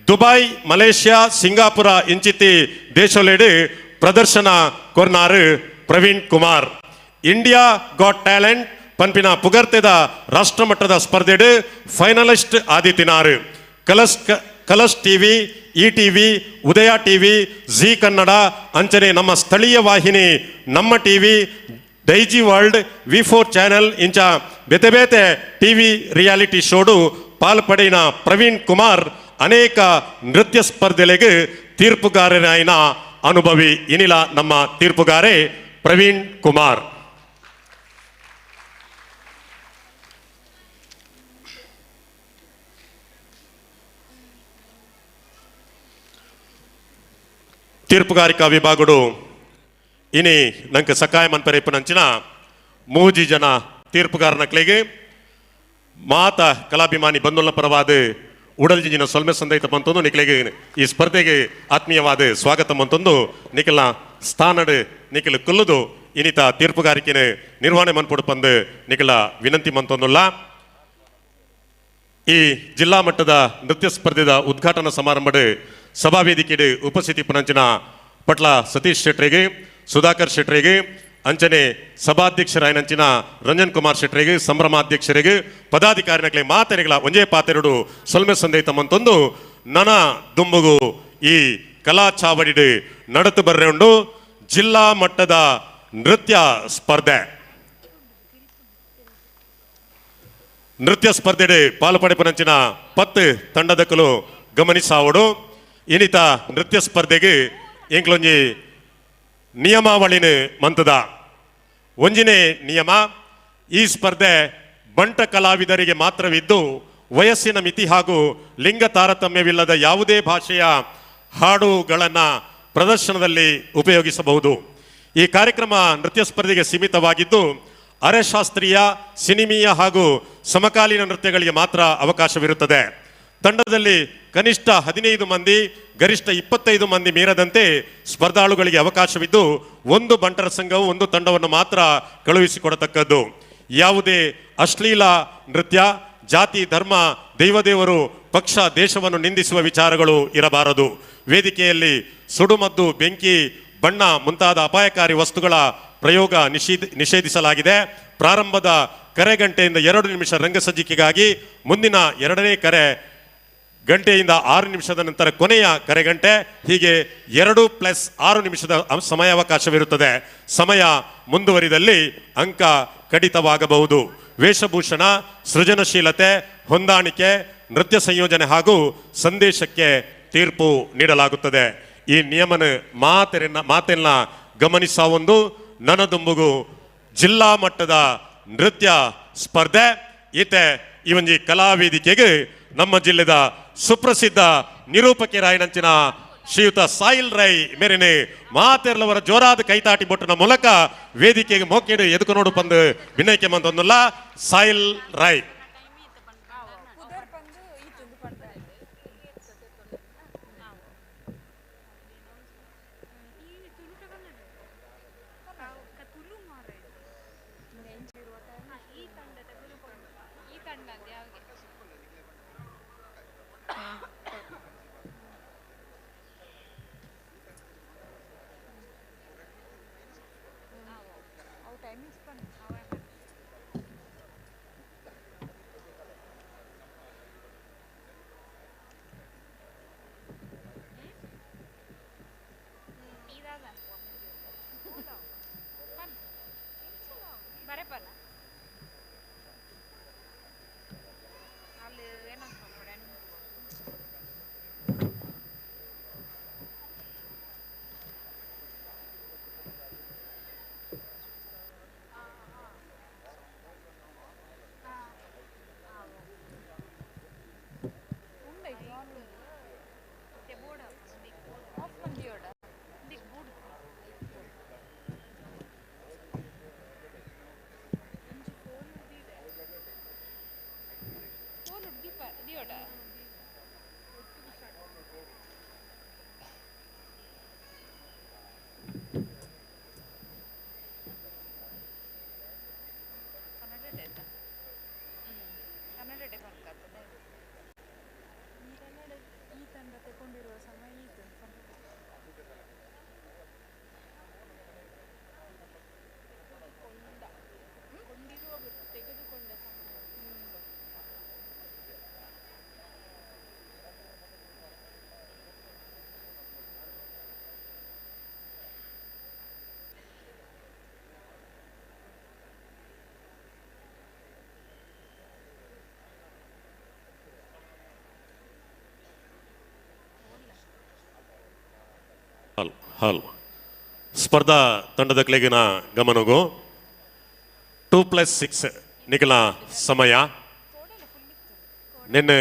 ದುಬೈ, ಮಲೇಷ್ಯಾ, ಸಿಂಗಾಪುರ ಇಂಚಿತಿ ದೇಶಲೆಡು ಪ್ರದರ್ಶನ ಕೊರ್ನಾರು Praveen Kumar. India got talent ಪನ್ಪಿನ ಪುಗರ್ತೆದ ರಾಷ್ಟ್ರಮಟ್ಟದ ಸ್ಪರ್ಧೆಡು finalist ಆದಿತಿನಾರು. Colors TV, ETV, Udaya TV, Zee Kannada ಅಂಚನೆ ನಮ್ಮ ಸ್ಥಳೀಯ ವಾಹಿನಿ ನಮ್ಮ TV, Daiji world, V4 channel ಇಂಚ ಬೇತೆ ಬೇತೆ ಟಿವಿ ರಿಯಾಲಿಟಿ ಶೋಡು ಪಾಲ್ಪಡೆಯಿನ ಪ್ರವೀಣ್ ಕುಮಾರ್ ಅನೇಕ ನೃತ್ಯ ಸ್ಪರ್ಧೆಲೆಗೆ ತೀರ್ಪುಗಾರರಾಯಿನ ಅನುಭವಿ. ಇನಿಲ ನಮ್ಮ ತೀರ್ಪುಗಾರೆ ಪ್ರವೀಣ್ ಕುಮಾರ್. ತೀರ್ಪುಗಾರಿಕಾ ವಿಭಾಗಡು ಇನಿ ನಂಗೆ ಸಕಾಯ ಮನ್ಪರೇಪುನಂಚಿನ 3 ಜನ ತೀರ್ಪುಗಾರನಕ್ಲೆಗೆ ಮಾತ ಕಲಾಭಿಮಾನಿ ಬಂಧುಲ ಪರವಾದ ಉಡಲ್ಜಿನ ಸೊಲ್ಮೆ ಸಂದೈತ ಬಂತೊಂದು ನಿಕ್ಲೆಗೆ ಈ ಸ್ಪರ್ಧೆಗೆ ಆತ್ಮೀಯವಾದ ಸ್ವಾಗತ ಮಂತೊಂದು ನಿಖಲ ಸ್ಥಾನಡು ನಿಖಲ ಕೊಲ್ಲುದು ಇನಿತ ತೀರ್ಪುಗಾರಿಕೆನ ನಿರ್ವಹಣೆ ಮನ್ಪುಡು ಪಂದು ನಿಖಲ ವಿನಂತಿ ಮಂತೊಂದುಲ್ಲ. ಈ ಜಿಲ್ಲಾ ಮಟ್ಟದ ನೃತ್ಯ ಸ್ಪರ್ಧೆದ ಉದ್ಘಾಟನಾ ಸಮಾರಂಭದ ಸಭಾವೇದಿಕೆಡು ಉಪಸ್ಥಿತಿ ಪುನಂಚಿನ ಪಟ್ಲ ಸತೀಶ್ ಶೆಟ್ರಿಗೆ, ಸುಧಾಕರ್ ಶೆಟ್ರಿಗೆ, ಅಂಚನೆ ಸಭಾಧ್ಯಕ್ಷರಾಯನಂಚಿನ ರಂಜನ್ ಕುಮಾರ್ ಶೆಟ್ರಿಗೆ, ಸಂಭ್ರಮಾಧ್ಯಕ್ಷರಿಗೆ, ಪದಾಧಿಕಾರಿನಕ್ಲೆ ಮಾತೆರೆಗಳ ಒಂಜೇ ಪಾತೆರಡು ಸೊಲ್ಮೆ ಸಂದೇತ ಮಂತೊಂದು ನನ ದುಂಬುಗು ಈ ಕಲಾ ಚಾವಡಿಡು ನಡತು ಬರ್ರೆ ಉಂಡು ಜಿಲ್ಲಾ ಮಟ್ಟದ ನೃತ್ಯ ಸ್ಪರ್ಧೆ. ನೃತ್ಯ ಸ್ಪರ್ಧೆಡೆ ಪಾಲು ಪಡೆಪುನಂಚಿನ 10 ತಂಡದಕಲು ಗಮನಿಸಾವಡು. ಇನಿತ ನೃತ್ಯ ಸ್ಪರ್ಧೆಗೆ ಎಂಕ್ಲೊಂಜಿ ನಿಯಮಾವಳಿನ ಮಂತದ ಒಂಜಿನೇ ನಿಯಮ, ಈ ಸ್ಪರ್ಧೆ ಬಂಟ ಕಲಾವಿದರಿಗೆ ಮಾತ್ರವಿದ್ದು ವಯಸ್ಸಿನ ಮಿತಿ ಹಾಗೂ ಲಿಂಗ ತಾರತಮ್ಯವಿಲ್ಲದ ಯಾವುದೇ ಭಾಷೆಯ ಹಾಡುಗಳನ್ನು ಪ್ರದರ್ಶನದಲ್ಲಿ ಉಪಯೋಗಿಸಬಹುದು. ಈ ಕಾರ್ಯಕ್ರಮ ನೃತ್ಯ ಸ್ಪರ್ಧೆಗೆ ಸೀಮಿತವಾಗಿದ್ದು ಅರೆಶಾಸ್ತ್ರೀಯ, ಸಿನಿಮೀಯ ಹಾಗೂ ಸಮಕಾಲೀನ ನೃತ್ಯಗಳಿಗೆ ಮಾತ್ರ ಅವಕಾಶವಿರುತ್ತದೆ. ತಂಡದಲ್ಲಿ ಕನಿಷ್ಠ 15 ಮಂದಿ, ಗರಿಷ್ಠ 25 ಮಂದಿ ಮೀರದಂತೆ ಸ್ಪರ್ಧಾಳುಗಳಿಗೆ ಅವಕಾಶವಿದ್ದು ಒಂದು ಬಂಟರ ಸಂಘವು ಒಂದು ತಂಡವನ್ನು ಮಾತ್ರ ಕಳುಹಿಸಿಕೊಡತಕ್ಕದ್ದು. ಯಾವುದೇ ಅಶ್ಲೀಲ ನೃತ್ಯ, ಜಾತಿ, ಧರ್ಮ, ದೈವದೇವರು, ಪಕ್ಷ, ದೇಶವನ್ನು ನಿಂದಿಸುವ ವಿಚಾರಗಳು ಇರಬಾರದು. ವೇದಿಕೆಯಲ್ಲಿ ಸುಡುಮದ್ದು, ಬೆಂಕಿ, ಬಣ್ಣ ಮುಂತಾದ ಅಪಾಯಕಾರಿ ವಸ್ತುಗಳ ಪ್ರಯೋಗ ನಿಷೇಧಿಸಲಾಗಿದೆ. ಪ್ರಾರಂಭದ ಕರೆ ಗಂಟೆಯಿಂದ 2 ನಿಮಿಷ ರಂಗಸಜ್ಜಿಕೆಗಾಗಿ, ಮುಂದಿನ 2ನೇ ಕರೆ ಗಂಟೆಯಿಂದ 6 ನಿಮಿಷದ ನಂತರ ಕೊನೆಯ ಕರೆಗಂಟೆ, ಹೀಗೆ 2 + 6 ನಿಮಿಷದ ಸಮಯಾವಕಾಶವಿರುತ್ತದೆ. ಸಮಯ ಮುಂದುವರಿದಲ್ಲಿ ಅಂಕ ಕಡಿತವಾಗಬಹುದು. ವೇಷಭೂಷಣ, ಸೃಜನಶೀಲತೆ, ಹೊಂದಾಣಿಕೆ, ನೃತ್ಯ ಸಂಯೋಜನೆ ಹಾಗೂ ಸಂದೇಶಕ್ಕೆ ತೀರ್ಪು ನೀಡಲಾಗುತ್ತದೆ. ಈ ನಿಯಮನ ಮಾತೆಲ್ಲ ಗಮನಿಸ ಒಂದು ನನದುಂಬುಗು ಜಿಲ್ಲಾ ಮಟ್ಟದ ನೃತ್ಯ ಸ್ಪರ್ಧೆ ಈತೆ ಈ ಒಂಜಿ ಕಲಾವೇದಿಕೆಗೆ ನಮ್ಮ ಜಿಲ್ಲೆದ ಸುಪ್ರಸಿದ್ಧ ನಿರೂಪಕರಾಯನಂಚಿನ ಶ್ರೀಯುತ ಸಾಯಿಲ್ ರೈ ಮೇರೆನೆ ಮಾತೆರ್ಲವರ ಜೋರಾದ ಕೈತಾಟಿ ಬೊಟ್ಟನ ಮೂಲಕ ವೇದಿಕೆಗೆ ಮೋಕೆಡು ಎದುಕು ನೋಡು ಪಂದು ವಿನಯಕ್ಕೆ ಮಂತೊಂದುಲ್ಲ ಸಾಯಿಲ್ ರೈ. ಹಾಲ್ ಸ್ಪರ್ಧಾ ತಂಡದ ಕ್ಲೇಗಿನ ಗಮನಗು 2+6 ನಿಗಲ ಸಮಯ ನಿನ್ನೆ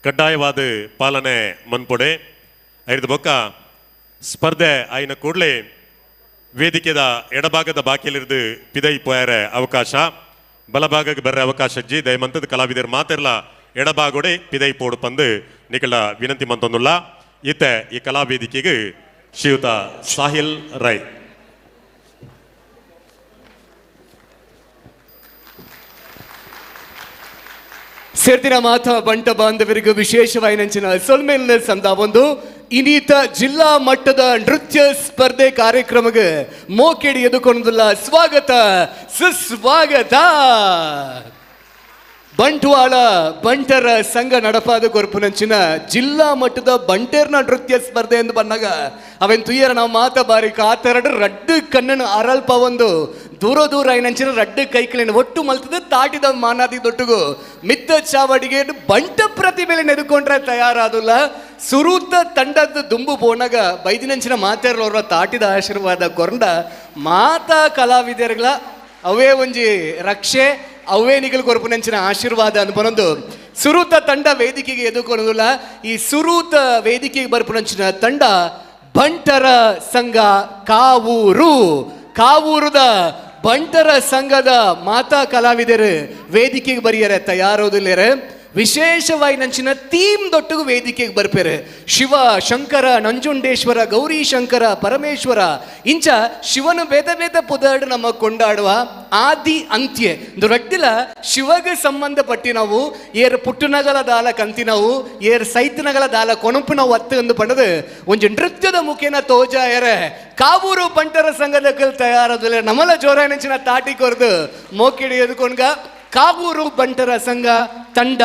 ಕಡ್ಡಾಯವಾದ ಪಾಲನೆ ಮನ್ಪೊಡೆ ಐದು ಬೊಕ್ಕ ಸ್ಪರ್ಧೆ ಆಯ್ನ ಕೂಡಲೇ ವೇದಿಕೆದ ಎಡಭಾಗದ ಬಾಕಿಲಿರಿದು ಪಿದೈ ಪೋಯರೆ ಅವಕಾಶ ಬಲಭಾಗಕ್ಕೆ ಬರ್ರೆ ಅವಕಾಶ ಜಿ ದಯಮಂತದ ಕಲಾವಿದರು ಮಾತಿರಲ ಎಡಭಾಗೋಡೆ ಪಿದೈ ಪೋಡು ಪಂದು ನಿಕಲ ವಿನಂತಿ ಮಂತೊಂದುಲ್ಲ. ಈತ ಈ ಕಲಾ ವೇದಿಕೆಗೆ ಶ್ರೀಯುತ ಸಾಹಿಲ್ ರೈ. ಸೇರ್ದಿನ ಮಾತಾ ಬಂಟ ಬಾಂಧವರಿಗೂ ವಿಶೇಷವಾಗಿ ನಂಚಿನ ಸೊಲ್ಮೇಲಿನ ಸಂದ ಒಂದು ಇನ್ನೀತ ಜಿಲ್ಲಾ ಮಟ್ಟದ ನೃತ್ಯ ಸ್ಪರ್ಧೆ ಕಾರ್ಯಕ್ರಮಕ್ಕೆ ಮೋಕೆಡಿ ಎದುಕೊಂಡಿಲ್ಲ ಸ್ವಾಗತ ಸುಸ್ವಾಗತ. ಬಂಟ್ವಾಳ ಬಂಟರ ಸಂಘ ನಡಪಾದ ಕೊರ್ಪುನಂಚಿನ ಜಿಲ್ಲಾ ಮಟ್ಟದ ಬಂಟರ್ನ ನೃತ್ಯ ಸ್ಪರ್ಧೆ ಎಂದು ಬಂದಾಗ ಅವೇನು ತುಯ್ಯರ ನಾವು ಮಾತ ಬಾರಿ ಕಾತರಡು ರಡ್ಡು ಕಣ್ಣನ್ನು ಅರಲ್ಪ ಒಂದು ದೂರ ದೂರ ಐನಂಚಿನ ರಡ್ಡು ಕೈಕಳಿನ ಒಟ್ಟು ಮಲ್ತದ ತಾಟಿದ ಮಾನಾದಿ ದೊಟ್ಟುಗು ಮಿತ್ತ ಚಾವಡಿಗೆ ಬಂಟ ಪ್ರತಿಭೆಲೆ ನೆದುಕೊಂಡ್ರೆ ತಯಾರಾದುಲ್ಲ. ಸುರೂತ ತಂಡದ ದುಂಬು ಪೋನಾಗ ಬೈದಿನಂಚಿನ ಮಾತಾರಲೋರ ತಾಟಿದ ಆಶೀರ್ವಾದ ಕೊರಂಡ ಮಾತಾ ಕಲಾವಿದರುಗಳ ಅವೇ ಒಂಜಿ ರಕ್ಷೆ ಅವೇ ನಿಗಲ್ ಕೊರಪುನಂಚಿನ ಆಶೀರ್ವಾದ ಅನ್ಪನೊಂದು ಸುರೂತ ತಂಡ ವೇದಿಕೆಗೆ ಎದುಕೊಳೋದಿಲ್ಲ. ಈ ಸುರೂತ ವೇದಿಕೆಗೆ ಬರ್ಪುನಂಚಿನ ತಂಡ ಬಂಟರ ಸಂಘ ಕಾವೂರು. ಕಾವೂರುದ ಬಂಟರ ಸಂಘದ ಮಾತಾ ಕಲಾವಿದರು ವೇದಿಕೆಗೆ ಬರಿಯರೆ ತಯಾರೋದಿಲ್ಲರೆ. ವಿಶೇಷವಾಗಿ ನಂಚಿನ ಥೀಮ್ ದೊಟ್ಟಗೂ ವೇದಿಕೆಗೆ ಬರ್ಪೇರೆ. ಶಿವ ಶಂಕರ ನಂಜುಂಡೇಶ್ವರ ಗೌರಿ ಶಂಕರ ಪರಮೇಶ್ವರ ಇಂಚ ಶಿವನು ಬೇತ ಬೇತ ಪುದಾಡು ನಮ್ಮ ಕೊಂಡಾಡುವ ಆದಿ ಅಂತ್ಯ ರಡ್ಡಿಲ ಶಿವಗೆ ಸಂಬಂಧಪಟ್ಟಿ ನಾವು ಏರ್ ಪುಟ್ಟುನಗಲ ದಾಲ ಕಂತಿನವು ಏರ್ ಸೈತನಗಲ ದಾಲ ಕೊಣಪು ನಾವು ಅತ್ತು ಎಂದು ಪಡೆದು ಒಂಜಿ ನೃತ್ಯದ ಮುಖೇನ ತೋಜಾಯರೆ ಕಾವೂರು ಬಂಟರ ಸಂಘದ ಕಲ್ ತಯಾರದಿಲ್ಲ. ನಮ್ಮಲ ಜೋರಾಯನಂಚಿನ ತಾಟಿ ಕೊರ್ದು ಮೋಕಿಡಿ ಎದುಕೊಂಡ್ಗ ಕಾವೂರು ಬಂಟರ ಸಂಘ ತಂಡ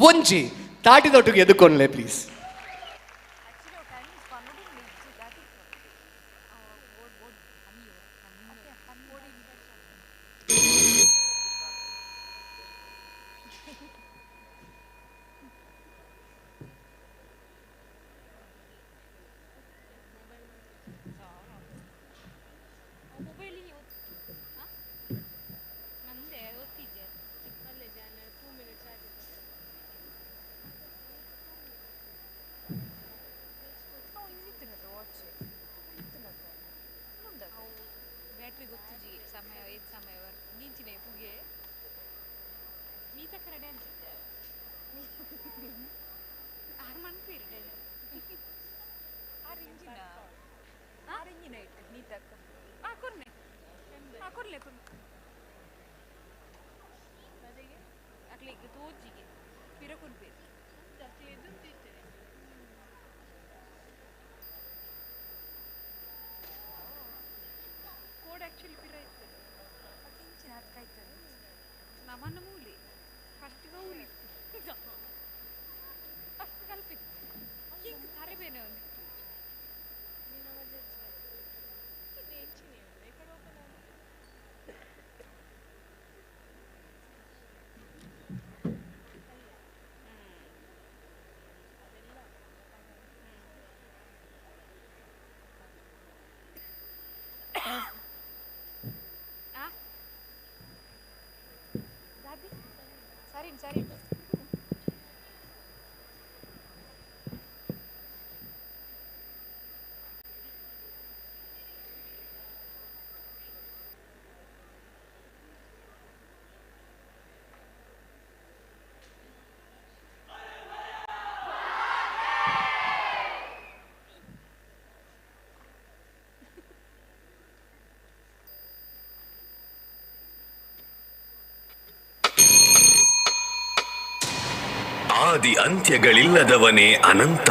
ಒಂಜಿ ತಾಟಿದೊಟ್ಟಿಗೆ ಎದುಕೊಂಡ್ಲೆ ಪ್ಲೀಸ್. ಸರಿ ಆದಿ ಅಂತ್ಯಗಳಿಲ್ಲದವನೇ ಅನಂತ.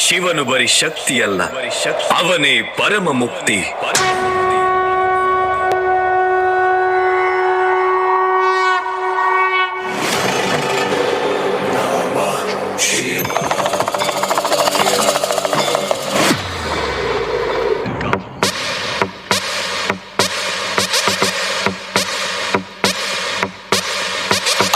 ಶಿವನು ಬರಿ ಶಕ್ತಿಯಲ್ಲ, ಅವನೇ ಪರಮ ಮುಕ್ತಿ.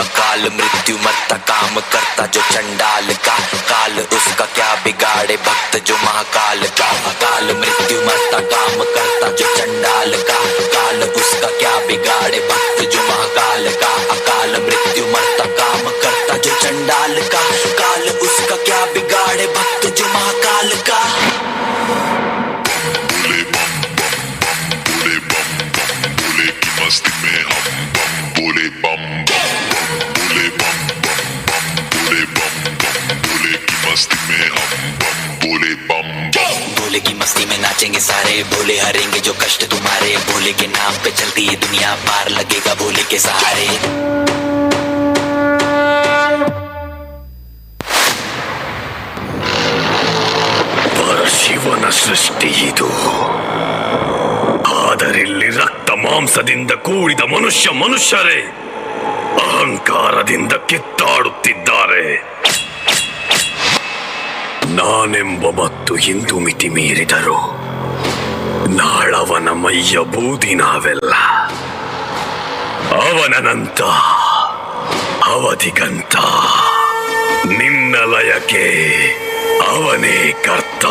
अकाल मृत्यु मरता काम करता जो चंडाल का, काल उसका क्या बिगाड़े भक्त जो महाकाल का। अकाल मृत्यु मरता काम करता जो चंडाल का, काल उसका क्या बिगाड़े भक्त जो महाकाल का। अकाल मृत्यु मरता काम करता जो चंडाल का, काल उसका क्या बिगाड़े भक्त जो महाकाल का। बोले बम बम बम, बोले बम बम, बोले की मस्ती में हम बम, बोले बम बम बम, बोले बम बम बम, बोले बम बम, बोले की मस्ती में हम बम, बोले बम बम। भोले की मस्ती में नाचेंगे सारे, भोले हरेंगे जो कष्ट तुम्हारे। भोले के नाम पे चलती ये दुनिया, पार लगेगा भोले के सहारे। ಪರಶಿವನ ಸೃಷ್ಟಿ ಇದು. ಆದರಿಲ್ಲಿ ರಕ್ತ ಮಾಂಸದಿಂದ ಕೂಡಿದ ಮನುಷ್ಯ ಮನುಷ್ಯರೇ ಅಹಂಕಾರದಿಂದ ಕಿತ್ತಾಡುತ್ತಿದ್ದಾರೆ. ನಾನೆಂಬ ಮತ್ತು ಇಂದು ಮಿತಿ ಮೀರಿದರು ನಾಳವನ ಮೈಯ ಬೂದಿ ನಾವೆಲ್ಲ. ಅವನನಂತ ಅವಧಿಗಂತ ನಿನ್ನ ಲಯಕ್ಕೆ ಅವನೇ ಕರ್ತ.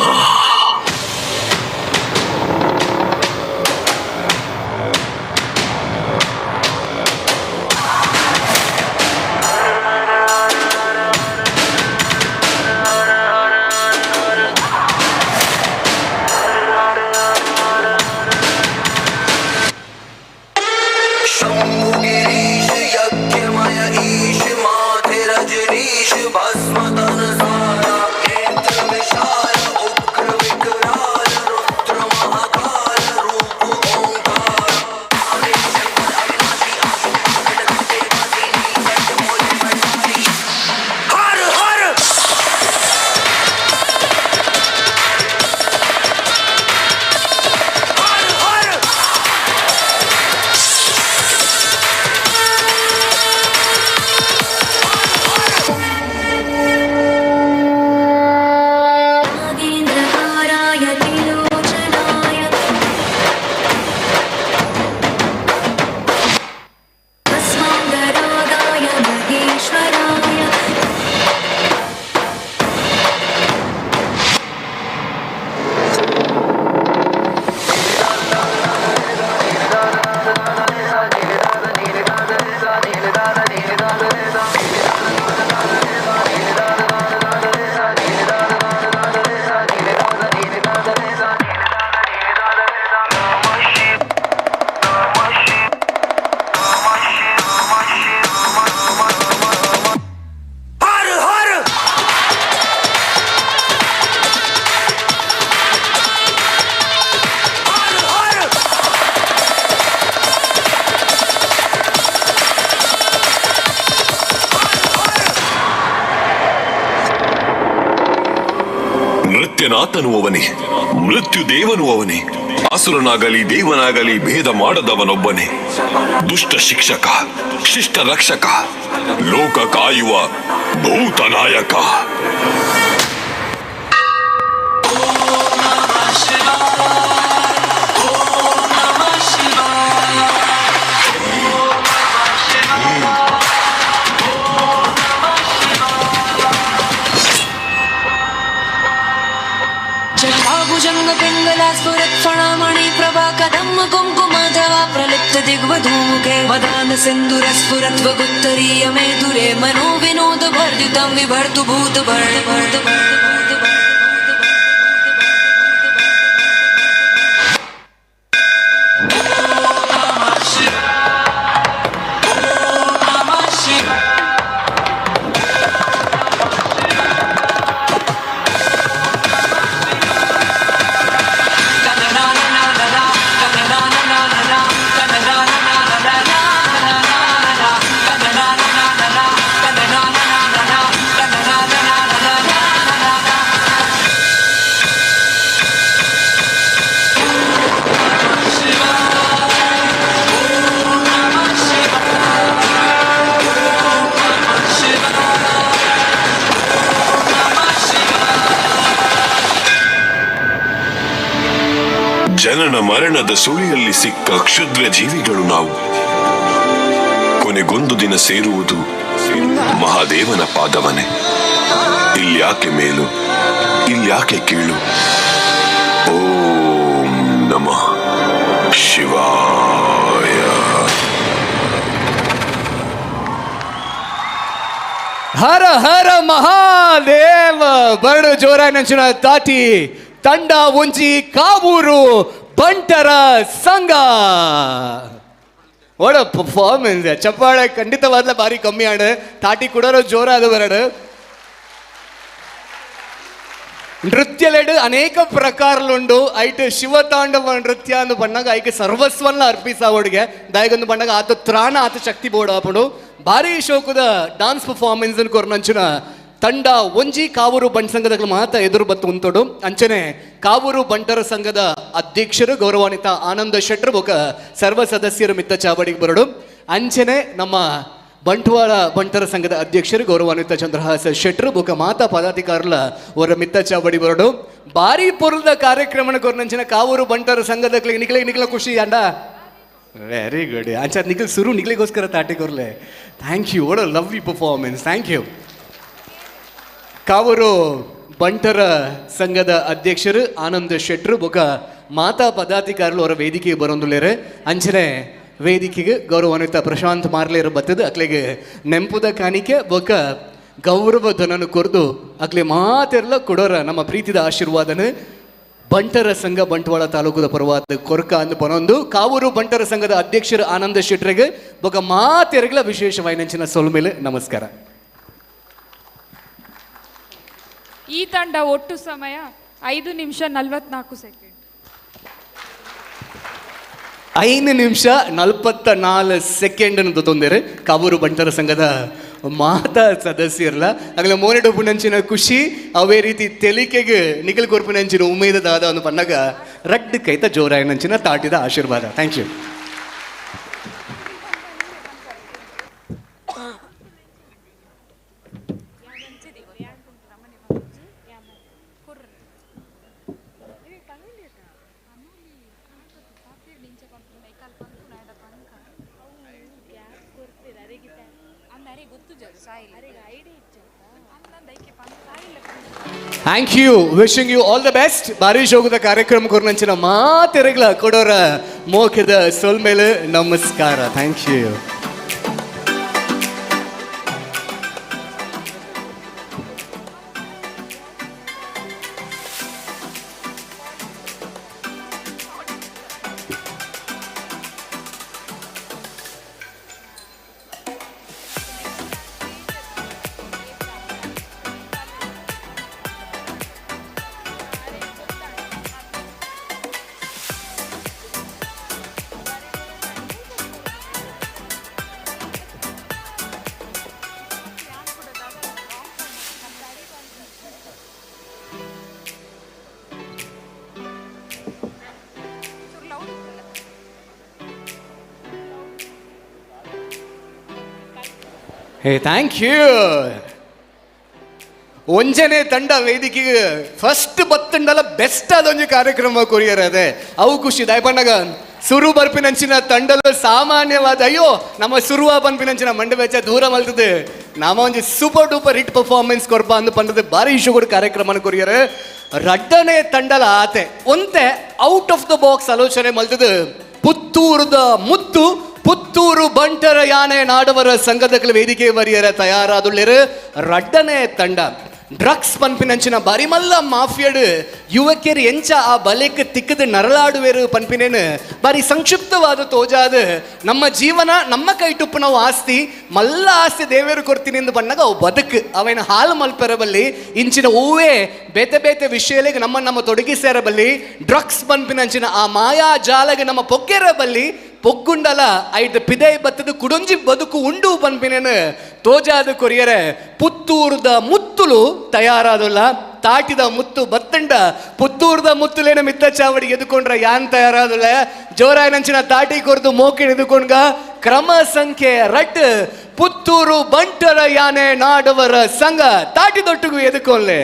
शंभुगिरीश यज्ञमय ईश माथे रजनीश भस्म तन सारा, नेत्र विशाल उग्र विकराल रुद्र महाकाल रूप ओंकार। हर हर हर हर। नागेन्द्रहाराय त्रिलोचनाय भस्माङ्गरागाय महेश्वराय। हर हर। हर हर। ನೃತ್ಯನಾಥನು ಅವನೇ, ಮೃತ್ಯು ದೇವನು ಅವನೇ, ಅಸುರನಾಗಲಿ ದೇವನಾಗಲಿ ಭೇದ ಮಾಡದವನೊಬ್ಬನೇ. ದುಷ್ಟ ಶಿಕ್ಷಕ, ಶಿಷ್ಟ ರಕ್ಷಕ, ಲೋಕ ಕಾಯುವ ಭೂತನಾಯಕ. जटाभुजङ्ग पिङ्गला स्फुरत्फणामणि प्रभा कदम्ब कुङ्कुमाधवा प्रलिप्त दिग्वधूमुखे वदान सिन्दूर स्फुरत्वगुत्तरीय मेदुरे मनो विनोद भर्दितं विभर्तु भूत भर्त भर्त भर्त भर्त। ಜನನ ಮರಣದ ಸುಳಿಯಲ್ಲಿ ಸಿಕ್ಕ ಕ್ಷುದ್ರ ಜೀವಿಗಳು ನಾವು. ಕೊನೆಗೊಂದು ದಿನ ಸೇರುವುದು ಮಹಾದೇವನ ಪಾದವನೇ. ಇಲ್ಯಾಕೆ ಮೇಲು, ಇಲ್ಯಾಕೆ ಕೀಳು? ಓಂ ನಮಃ ಶಿವಾಯ. ಹರ ಹರ ಮಹಾದೇವ. ಬರಡು ಜೋರಾಗಿ ತಾಟಿ ತಂಡ ಒಂಜಿ ಕಾವೂರು ಬಂಟರ ಸಂಘ. ಒಡ ಪರ್ಫಾರ್ಮೆನ್ಸ್, ಚಪ್ಪಾಳೆ ಖಂಡಿತವಾದ ಭಾರಿ ಕಮ್ಮಿ ಆಡು, ತಾಟಿ ಕೊಡೋರು ಜೋರಾದ ಬರಡು. ನೃತ್ಯಲೆಡು ಅನೇಕ ಪ್ರಕಾರಲುಂಡು. ಐಟ್ ಶಿವತಾಂಡವ ನೃತ್ಯ ಅಂದು ಬಣ್ಣಗ ಐಕೆ ಸರ್ವಸ್ವನ್ನ ಅರ್ಪಿಸಾವೊಡಿಗೆ ದಾಯಗೊಂದು ಬಣ್ಣಗ ಆತ ತ್ರಾಣ ಆತ ಶಕ್ತಿ ಬೋರ್ಡ್ ಆಪುಂಡು. ಭಾರಿ ಶೋಕದ ಡಾನ್ಸ್ ಪರ್ಫಾರ್ಮೆನ್ಸ್ ಕೊರ್ನಂಚಿನ ತಂಡ ಒಂಜಿ ಕಾವೂರು ಬಂಟ ಸಂಘದ ಮಾತ ಎದುರು ಬತ್ತು ಉಂತೋಡು. ಅಂಚನೆ ಕಾವೂರು ಬಂಟರ ಸಂಘದ ಅಧ್ಯಕ್ಷರು ಗೌರವಾನ್ವಿತ ಆನಂದ ಶೆಟ್ಟರು ಬೊಕ ಸರ್ವ ಸದಸ್ಯರು ಮಿತ್ತ ಚಾವಡಿಗೆ ಬರಡು. ಅಂಚನೆ ನಮ್ಮ ಬಂಟ್ವಾಳ ಬಂಟರ ಸಂಘದ ಅಧ್ಯಕ್ಷರು ಗೌರವಾನ್ವಿತ ಚಂದ್ರಹಾಸ ಶೆಟ್ಟರು ಬೊಕ ಮಾತಾ ಪದಾಧಿಕಾರುಲ ಅವರ ಮಿತ್ತ ಚಾವಡಿ ಬರಡು. ಭಾರಿ ಪೊರುದ ಕಾರ್ಯಕ್ರಮ ಕೊರ್ನಂಚಿನ ಕಾವೂರು ಬಂಟರ ಸಂಘದ ನಿಖಲ ನಿಖಲ ಖುಷಿ ಅಂಡ. ವೆರಿ ಗುಡ್ ಅಂಚ ನಿಖಲ್ ಸುರು ನಿಖಲಿಗೋಸ್ಕರ ತಾಟಿ ಕೊರ್ಲೆ. Thank you, what a lovely performance, thank you. Kavoor ಬಂಟರ ಸಂಘದ ಅಧ್ಯಕ್ಷರು ಆನಂದ ಶೆಟ್ಟರು ಬೊಕ ಮಾತಾ ಪದಾಧಿಕಾರುಲು ಅವರ ವೇದಿಕೆಗೆ ಬರೊಂದುಲ್ಲೇರು. ಅಂಚನೆ ವೇದಿಕೆಗೆ ಗೌರವಾನ್ವಿತ ಪ್ರಶಾಂತ್ ಮಾರ್ಲೇರು ಬತ್ತದ ಅಕ್ಲೆಗೆ ನೆಂಪುದ ಕಾಣಿಕೆ ಬೊಕ ಗೌರವ ಧನನು ಕೊರ್ದು ಅಕ್ಲೆ ಮಾತೆಲ್ಲ ಕೊಡೋರ ನಮ್ಮ ಪ್ರೀತಿದ ಆಶೀರ್ವಾದನ ಬಂಟರ ಸಂಘ ಬಂಟ್ವಾಳ ತಾಲೂಕುದ ಪರವಾದ ಕೊರ್ಕ ಅಂದು ಪನೊಂದು ಕಾವೂರು ಬಂಟರ ಸಂಘದ ಅಧ್ಯಕ್ಷರು ಆನಂದ ಶೆಟ್ಟರಿಗೆ ಬೊಕ ಮಾತೆರಗಲ ವಿಶೇಷವಾಯಿನಂಚಿನ ಸೊಲ್ಮೇಲೆ ನಮಸ್ಕಾರ. ಈ ತಂಡ ಒಟ್ಟು ಸಮಯ 5 ನಿಮಿಷ 44 ಸೆಕೆಂಡ್. 5 ನಿಮಿಷ 44 ಸೆಕೆಂಡ್ ತೊಂದರೆ ಕಾವೂರು ಬಂಟರ ಸಂಘದ ಮಾತಾ ಸದಸ್ಯರಲ್ಲ ಆಗಲ ಮೋನೆಡು ಪುನಂಚಿನ ಖುಷಿ ಅವೇ ರೀತಿ ತೆಲಿಕೆಗೆ ನಿಖಲ್ ಕೊರ್ಪುನಂಚಿನ ಉಮೇದ ದಾದ ಒಂದು ಪನ್ನಗ ರಡ್ಡು ಕೈತ ಜೋರಾಯನಂಚಿನ ತಾಟಿದ ಆಶೀರ್ವಾದ. Thank you. Thank you, wishing you all the best. ಭಾರಿ ಶೋಕದ ಕಾರ್ಯಕ್ರಮ ಕೊರ್ನಂಚಿನ ಮಾತೆರಗ್ಲ ಕೊಡೋರ ಮೋಖದ ಸೊಲ್ಮೇಲೆ ನಮಸ್ಕಾರ. Thank you. Hey, thank you. ಒಂಜನೆ ತಂಡ ವೇದಿಕೆಗೆ ಫಸ್ಟ್ ಬತ್ತಂಡಲ ಬೆಸ್ಟ್ ಆದೊಂಜಿ ಕಾರ್ಯಕ್ರಮ ಕೊರಿಯರ್ ಅದೇ ಅವು ಖುಷಿ ದಯಪಣ್ಣಗ ಸುರು ಬರ್ಪಿನಂಚಿನ ತಂಡಲ ಸಾಮಾನ್ಯವಾದ ಅಯ್ಯೋ ನಮ್ಮ ಸುರುವ ಪನ್ಪಿನಂಚಿನ ಮಂಡೆ ವೆಚ್ಚ ದೂರ ಮಲ್ತದೆ ನಾಮ ಒಂಜಿ ಸೂಪರ್ ಡೂಪರ್ ಹಿಟ್ ಪರ್ಫಾರ್ಮೆನ್ಸ್ ಕೊರ್ಪ ಅಂದು ಪಂಡದ ಭಾರಿ ಇಶು ಕಾರ್ಯಕ್ರಮ ಕೊರಿಯರ್. ರಡ್ಡನೆ ತಂಡಲ ಆತೆ ಒಂತೆ ಔಟ್ ಆಫ್ the box ಆಲೋಚನೆ ಮಲ್ತದೆ ಪುತ್ತೂರುದ ಮುತ್ತು ಪುತ್ತೂರು ಬಂಟರ ಯಾನೆ ನಾಡವರ ಸಂಘದ ವೇದಿಕೆ ಬರಿಯರ ತಯಾರಾದುಳ್ಳಿರು. ರಡ್ಡನೆ ತಂಡ ಡ್ರಗ್ಸ್ ಪನ್ಪಿನಂಚಿನ ಬರಿಮಲ್ಲ ಮಾಫಿಯಡು ಯುವಕಿಯರು ಎಂಚ ಆ ಬಲೆಕ್ ತಿಕ್ಕದ ನರಳಾಡುವೆರು ಪನ್ಪಿನೇನು ಬಾರಿ ಸಂಕ್ಷಿಪ್ತವಾದ ತೋಜಾದ ನಮ್ಮ ಜೀವನ ನಮ್ಮ ಕೈಟುಪ್ಪು ನಾವು ಆಸ್ತಿ ಮಲ್ಲ ಆಸ್ತಿ ದೇವೇರು ಕೊಡ್ತೀನಿ ಎಂದು ಬಣ್ಣಗ ಅವು ಬದುಕು ಅವೇನು ಹಾಲು ಮಲ್ಪೆರಬಲ್ಲಿ ಇಂಚಿನ ಹೂವೇ ಬೇತೆ ಬೇತೆ ವಿಷಯಗಳಿಗೆ ನಮ್ಮ ನಮ್ಮ ತೊಡಗಿಸೇರಬಲ್ಲಿ ಡ್ರಗ್ಸ್ ಪನ್ಪಿನಂಚಿನ ಆ ಮಾಯಾ ಜಾಲಗೆ ನಮ್ಮ ಪೊಗ್ಗೆರಬಲ್ಲಿ ಪೊಗ್ಗುಂಡಲ ಐದು ಪಿದೈ ಬತ್ತದ ಕುಡೊಂಜಿ ಬದುಕು ಉಂಡು ಪನ್ಪಿನೇನು ತೋಜಾದ ಕೊರಿಯರೆ ಪುತ್ತೂರುದ ಮುತ್ತುಲು ತಯಾರಾದಲ್ಲ ತಾಟಿದ ಮುತ್ತು ಬತ್ತಂಡ ಪುತ್ತೂರ್ದ ಮುತ್ತುಲೇನ ಮಿತ್ತ ಚಾವಡಿ ಎದುಕೊಂಡ್ರ ಯಾನ್ ತಯಾರಾದಲ್ಲ ಜೋರಾಯನಂಚಿನ ತಾಟಿ ಕೊರ್ದು ಮೋಕಿನ ಎದುಕೊಂಡ್ಗ ಕ್ರಮ ಸಂಖ್ಯೆ ರಡ್ ಪುತ್ತೂರು ಬಂಟರ ಯಾನೆ ನಾಡವರ ಸಂಘ ತಾಟಿದೊಟ್ಟಿಗೂ ಎದುಕೊಲ್ಲೆ.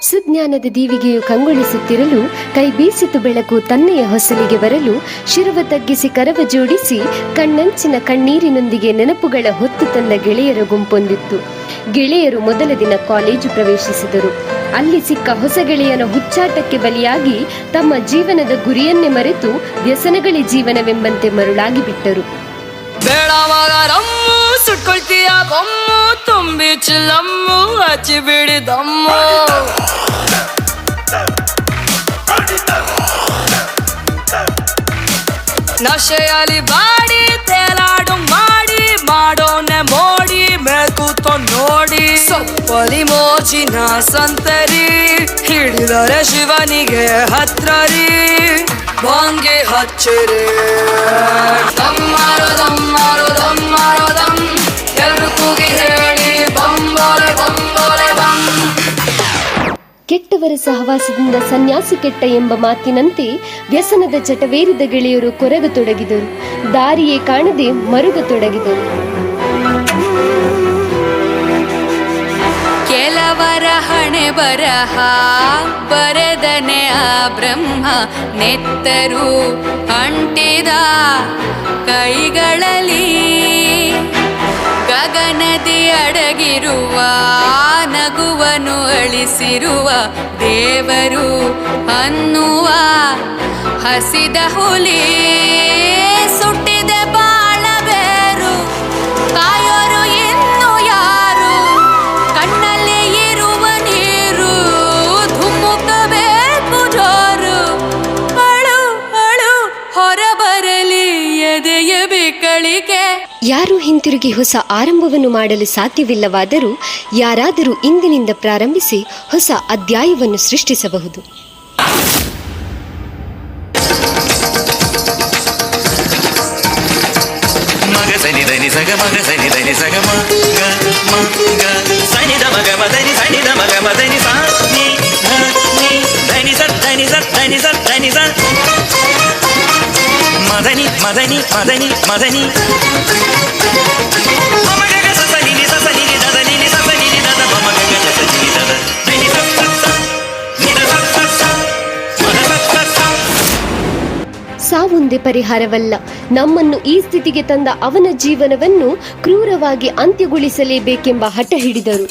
ಸುಜ್ಞಾನದ ದೀವಿಗೆಯು ಕಂಗೊಳಿಸುತ್ತಿರಲು ಕೈ ಬೀಸಿತು ಬೆಳಕು ತನ್ನೆಯ ಹೊಸಲಿಗೆ ಬರಲು ಶಿರವ ತಗ್ಗಿಸಿ ಕರವ ಜೋಡಿಸಿ ಕಣ್ಣಂಚಿನ ಕಣ್ಣೀರಿನೊಂದಿಗೆ ನೆನಪುಗಳ ಹೊತ್ತು ತಂದ ಗೆಳೆಯರ ಗುಂಪೊಂದಿತ್ತು. ಗೆಳೆಯರು ಮೊದಲ ದಿನ ಕಾಲೇಜು ಪ್ರವೇಶಿಸಿದರು. ಅಲ್ಲಿ ಸಿಕ್ಕ ಹೊಸ ಗೆಳೆಯನ ಹುಚ್ಚಾಟಕ್ಕೆ ಬಲಿಯಾಗಿ ತಮ್ಮ ಜೀವನದ ಗುರಿಯನ್ನೇ ಮರೆತು ವ್ಯಸನಗಳೇ ಜೀವನವೆಂಬಂತೆ ಮರುಳಾಗಿ ಬಿಟ್ಟರು. ಸುಟ್ಕೊಳ್ತೀಯ ಬೊಮ್ಮು ತುಂಬಿ ಚಿಲ್ಲಮ್ಮು ಹಚ್ಚಿ ಬಿಡಿ ದಮ್ಮು. ನಶೆಯಲ್ಲಿ ಬಾಡಿ ತೇಲಾಡು ಮಾಡಿ ಮಾಡೋನೆ ಮೋಡಿ ಮೇಲ್ಕೂತೋ ನೋಡಿ ಸೊಪ್ಪಲಿ ಮೋಜಿನ ಸಂತರಿ ಹಿಡಿದರೆ ಶಿವನಿಗೆ ಹತ್ರರಿ ಬಾಂಗೆ ಹಚ್ಚಿರಿ. ದಮ್ಮಾರೋ ದಮ್ಮಾರೋ ದಮ್ಮಾರೋ ದಮ್ ಎಲ್ರು ಕೂಗಿ ಹೇಳಿ ಬಂಬೋಲೆ ಬಂಬೋಲೆ ಬಂ. ಕೆಟ್ಟವರ ಸಹವಾಸದಿಂದ ಸನ್ಯಾಸಿ ಕೆಟ್ಟ ಎಂಬ ಮಾತಿನಂತೆ ವ್ಯಸನದ ಚಟವೇರಿದ ಗೆಳೆಯರು ಕೊರಗತೊಡಗಿದರು. ದಾರಿಯೇ ಕಾಣದೆ ಮರುಗತೊಡಗಿದರು. ಕೆಲವರ ಹಣೆ ಬರಹ ಬರೆದನೆ ಆ ಬ್ರಹ್ಮ ನೆತ್ತರು ಅಂಟಿದ ಕೈಗಳಲ್ಲಿ ಗಗನದಿ ಅಡಗಿರುವ ನಗುವನು ಅಳಿಸಿರುವ ದೇವರು ಅನ್ನುವ ಹಸಿದ ಹುಲಿ ಸುಟ್ಟಿದೆ ಬಾಳಬೇರು ಕಾಯೋರು ಇನ್ನು ಯಾರು ಕಣ್ಣಲ್ಲಿ ಇರುವ ನೀರು ಧುಮುಕಬೇಕು ಜೋರು ಅಳು ಅಳು ಹೊರಬರಲಿ ಎದೆಯ ಬಿಕ್ಕಳಿಕೆ. ಯಾರೂ ಹಿಂತಿರುಗಿ ಹೊಸ ಆರಂಭವನ್ನು ಮಾಡಲು ಸಾಧ್ಯವಿಲ್ಲವಾದರೂ ಯಾರಾದರೂ ಇಂದಿನಿಂದ ಪ್ರಾರಂಭಿಸಿ ಹೊಸ ಅಧ್ಯಾಯವನ್ನು ಸೃಷ್ಟಿಸಬಹುದು. ಮದನಿ ಮದನಿ ಮದನಿ ಮದನಿ ಸಾವೊಂದೇ ಪರಿಹಾರವಲ್ಲ, ನಮ್ಮನ್ನು ಈ ಸ್ಥಿತಿಗೆ ತಂದ ಅವನ ಜೀವನವನ್ನು ಕ್ರೂರವಾಗಿ ಅಂತ್ಯಗೊಳಿಸಲೇಬೇಕೆಂಬ ಹಠ ಹಿಡಿದರು.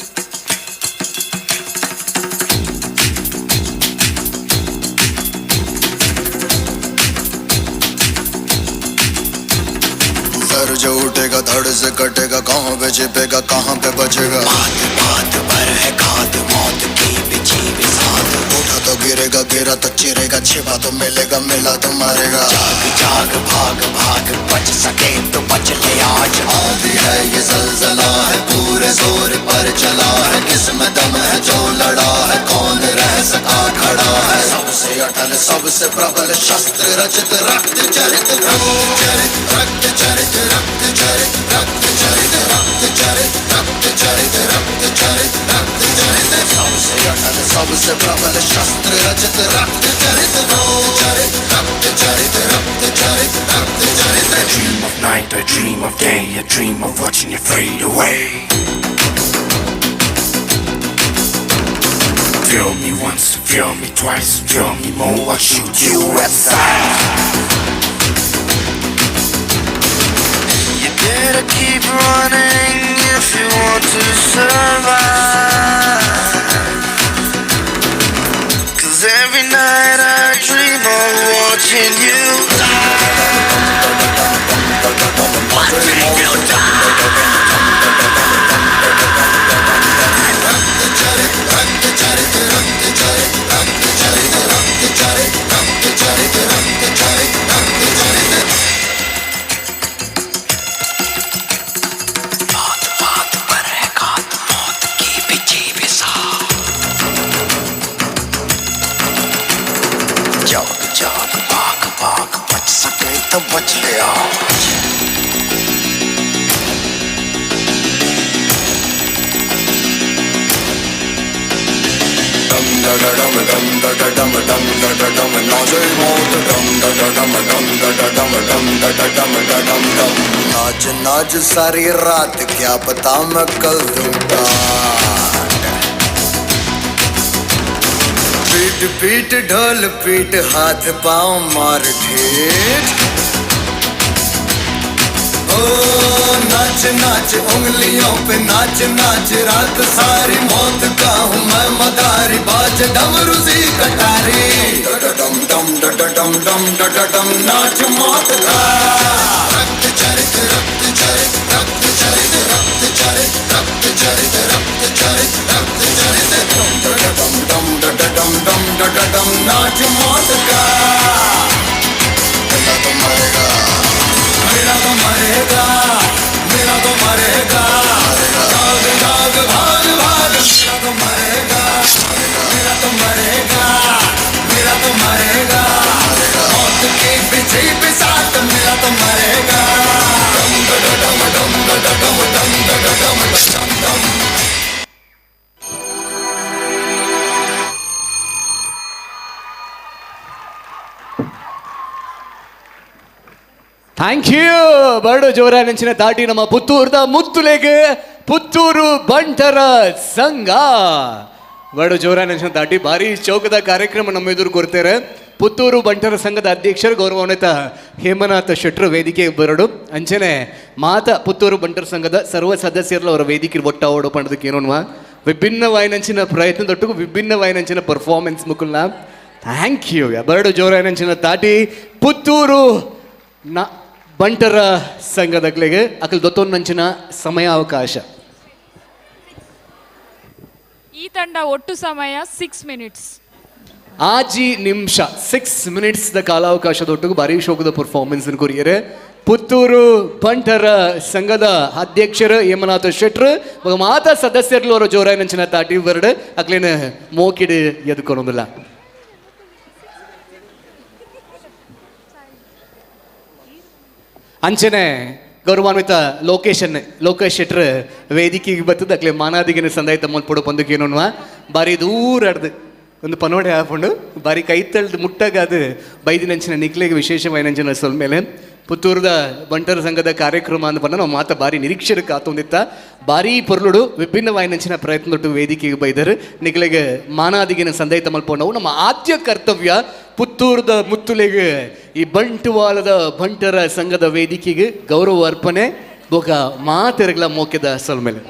सर जो उठेगा धड़ से कटेगा, कहाँ पे छिपेगा कहाँ पे बचेगा। बात बात पर है खाद मौत की बिछी बिसात, उठा तो गिरेगा गिरा तो चिरेगा छिपा तो मिलेगा, मिला तो मरेगा। जाग जाग भाग भाग, बच सके तो बच ले आज। आंधी है ये जलजला है, पूरे जोर पर चला है, किसमें दम है जो लड़ा है, कौन रह सका खड़ा है। सबसे अटल सबसे प्रबल शस्त्र रचित रक्त चरित, रक्त चरित रक्त चरित रक्त चरित रक्त चरित रक्त चरित रक्त चरित रक्त चरित रक्त चरित। सबसे अटल सबसे प्रबल शस्त्र रचित रक्त चरित, रक्त चरित रक्त चरित रक्त चरित रक्त चरित। I dream of night, I dream of day, I dream of watching you fade away. Feel me once, feel me twice, feel me more, I'll shoot you at sight. You better keep running if you want to survive. 'Cause every night I dream of watching you die. Watching you die. रक्त चरित रक्त चरित रक्त चरित रक्त चरित रक्त चरित रक्त चरित रक्त चरित रक्त चरित। बात बात पर है घात मौत की बिछी बिसात। जाग जाग भाग भाग, बच सके तो बच ले आज। डम ड डम डम ड डम डम ड डम नाचे मौत, डम ड डम डम ड डम डम ड डम ड डम डम। नाच नाच सारी रात, क्या पता मैं कल दूं डांट। पीट पीट ढोल पीट, हाथ पाँव मार ठेठ। ओ नाच नाच उंगलियों पे नाच नाच रात सारी, मौत का हूँ मैं मदारी, बाज डमरू सी कटारी। डम डम डम डम डम डम डम नाच मौत का। रक्त चरित रक्त चरित रक्त चरित रक्त चरित रक्त चरित रक्त चरित रक्त चरित। डम डम डम डम डम डम डम डम नाच मौत का। मेरा तो मरेगा, मेरा तो मरेगा, मेरा तो मरेगा। भाग भाग भाग भाग, मेरा तो मरेगा, मेरा तो मरेगा, मेरा तो मरेगा। मौत के पीछे बिसात, मेरा तो मरेगा। डम डम डम डम डम डम डम डम डम डम। Thank you bird ಜೋರ ನೆಂಚಿನ ದಾಟಿ ನಮ್ಮ ಪುತ್ತೂರ್ದ ಮುತ್ತುಲೆಗೆ ಪುತ್ತೂರು ಬಂಟರ ಸಂಘ. ಬರ್ಡು ಜೋರ ನೆಂಚಿನ ದಾಟಿ ಭಾರಿ ಚೌಕದ ಕಾರ್ಯಕ್ರಮ ನಮ್ಮ ಎದುರು ಕೊಡ್ತಾರೆ. ಪುತ್ತೂರು ಬಂಟರ ಸಂಘದ ಅಧ್ಯಕ್ಷರು ಗೌರವಾನ್ವಿತ ಹೇಮನಾಥ ಶೆಟ್ಟರು ವೇದಿಕೆ ಬರಡು. ಅಂಚನೆ ಮಾತ ಪುತ್ತೂರು ಬಂಟರ ಸಂಘದ ಸರ್ವ ಸದಸ್ಯರು ಅವರ ವೇದಿಕೆ ಒಟ್ಟ ಓಡು ಪಂಡದಕ್ಕೆ ಏನೋನ್ವ ವಿಭಿನ್ನ ವಾಯಿನಂಚಿನ ಪ್ರಯತ್ನ ದೊಟ್ಟುಗು ವಿಭಿನ್ನ ವಾಯಿನಂಚಿನ ಪರ್ಫಾರ್ಮೆನ್ಸ್ ಮುಕುಲ್ನ. Thank you bird ಜೋರ ನೆಂಚಿನ ತಾಟಿ ಪುತ್ತೂರು ನ ಬಂಟರ ಸಂಘದಗ್ಲಿಗೆ ಅಕಲ್ ದೊತ್ತೊಂದಂಚಿನ ಸಮಯಾವಕಾಶ. ಈ ತಂಡ ಒಟ್ಟು ಸಮಯ 6 ಮಿನಿಟ್ಸ್. ಆಜಿ ನಿಮಿಷ 6 ಮಿನಿಟ್ಸ್ the ಕಾಲಾವಕಾಶದೊಟ್ಟಿಗೆ ಭಾರಿ ಶೋಕದ ಪರ್ಫಾರ್ಮೆನ್ಸ್ ಕೊರಿಯರೆ ಪುತ್ತೂರು ಬಂಟರ ಸಂಘದ ಅಧ್ಯಕ್ಷರು ಹೇಮನಾಥ ಶೆಟ್ರು ಮಾತಾ ಸದಸ್ಯರು ಅವರ ಜೋರಾಯಿನಂಚಿನ ತಾಟಿ ಬರ್ಡ್ ಅಕ್ಲೇನ ಮೋಕಿಡು ಎದ್ಕೊಳೋದಿಲ್ಲ. ಅಂಚನೆ ಗೌರವಾನ್ವಿತ ಲೋಕೇಶನ್ನೇ ಲೋಕೇಶ್ ಶೆಟ್ರು ವೇದಿಕೆಗೆ ಬರ್ತದೆ ಅಕ್ಲೆ ಮಾನಾದಿಗೆನ ಸಂದಾಯ ತಮ್ಮಲ್ ಪೊಡು ಪಂದಕ್ಕೇನೋನ್ವ ಬಾರಿ ದೂರ ಅಡ್ದು ಒಂದು ಪನೋಡೆ ಹಾಕೊಂಡು ಬಾರಿ ಕೈ ತಳ್ದು ಮುಟ್ಟಾಗ ಅದು ಬೈದಿನಂಚಿನ ನಿಕ್ಲೆಗೆ ವಿಶೇಷವಾಯಿನಂಚಿನ ಸೊಲ್ಮೇಲೆ ಪುತ್ತೂರದ ಬಂಟರ ಸಂಘದ ಕಾರ್ಯಕ್ರಮ ಅಂದ ಬಣ್ಣ ನಾವು ಮಾತ ಬಾರಿ ನಿರೀಕ್ಷೆಗೆ ಕಾತೊಂದಿತ್ತ ಬಾರಿ ಪೊರ್ಲುಡು ವಿಭಿನ್ನವಾಯಿನಂಚಿನ ಪ್ರಯತ್ನ ದೊಡ್ಡ ವೇದಿಕೆಗೆ ಬೈದರು ನಿಕ್ಲೆಗೆ ಮಾನಾದಿಗೆನ ಸಂದಾಯ ತಮ್ಮಲ್ ನಮ್ಮ ಆದ್ಯ ಕರ್ತವ್ಯ ಪುತ್ತೂರದ ಮುತ್ತುಲೆಗೆ ಈ ಬಂಟುವಾಳದ ಬಂಟರ ಸಂಘದ ವೇದಿಕೆಗೆ ಗೌರವ ಅರ್ಪಣೆ ಬೊಕ ಮಾತೆರಗ್ಲ ಮೋಕೆದ ಸೊಲ್ಮೇಲೆ.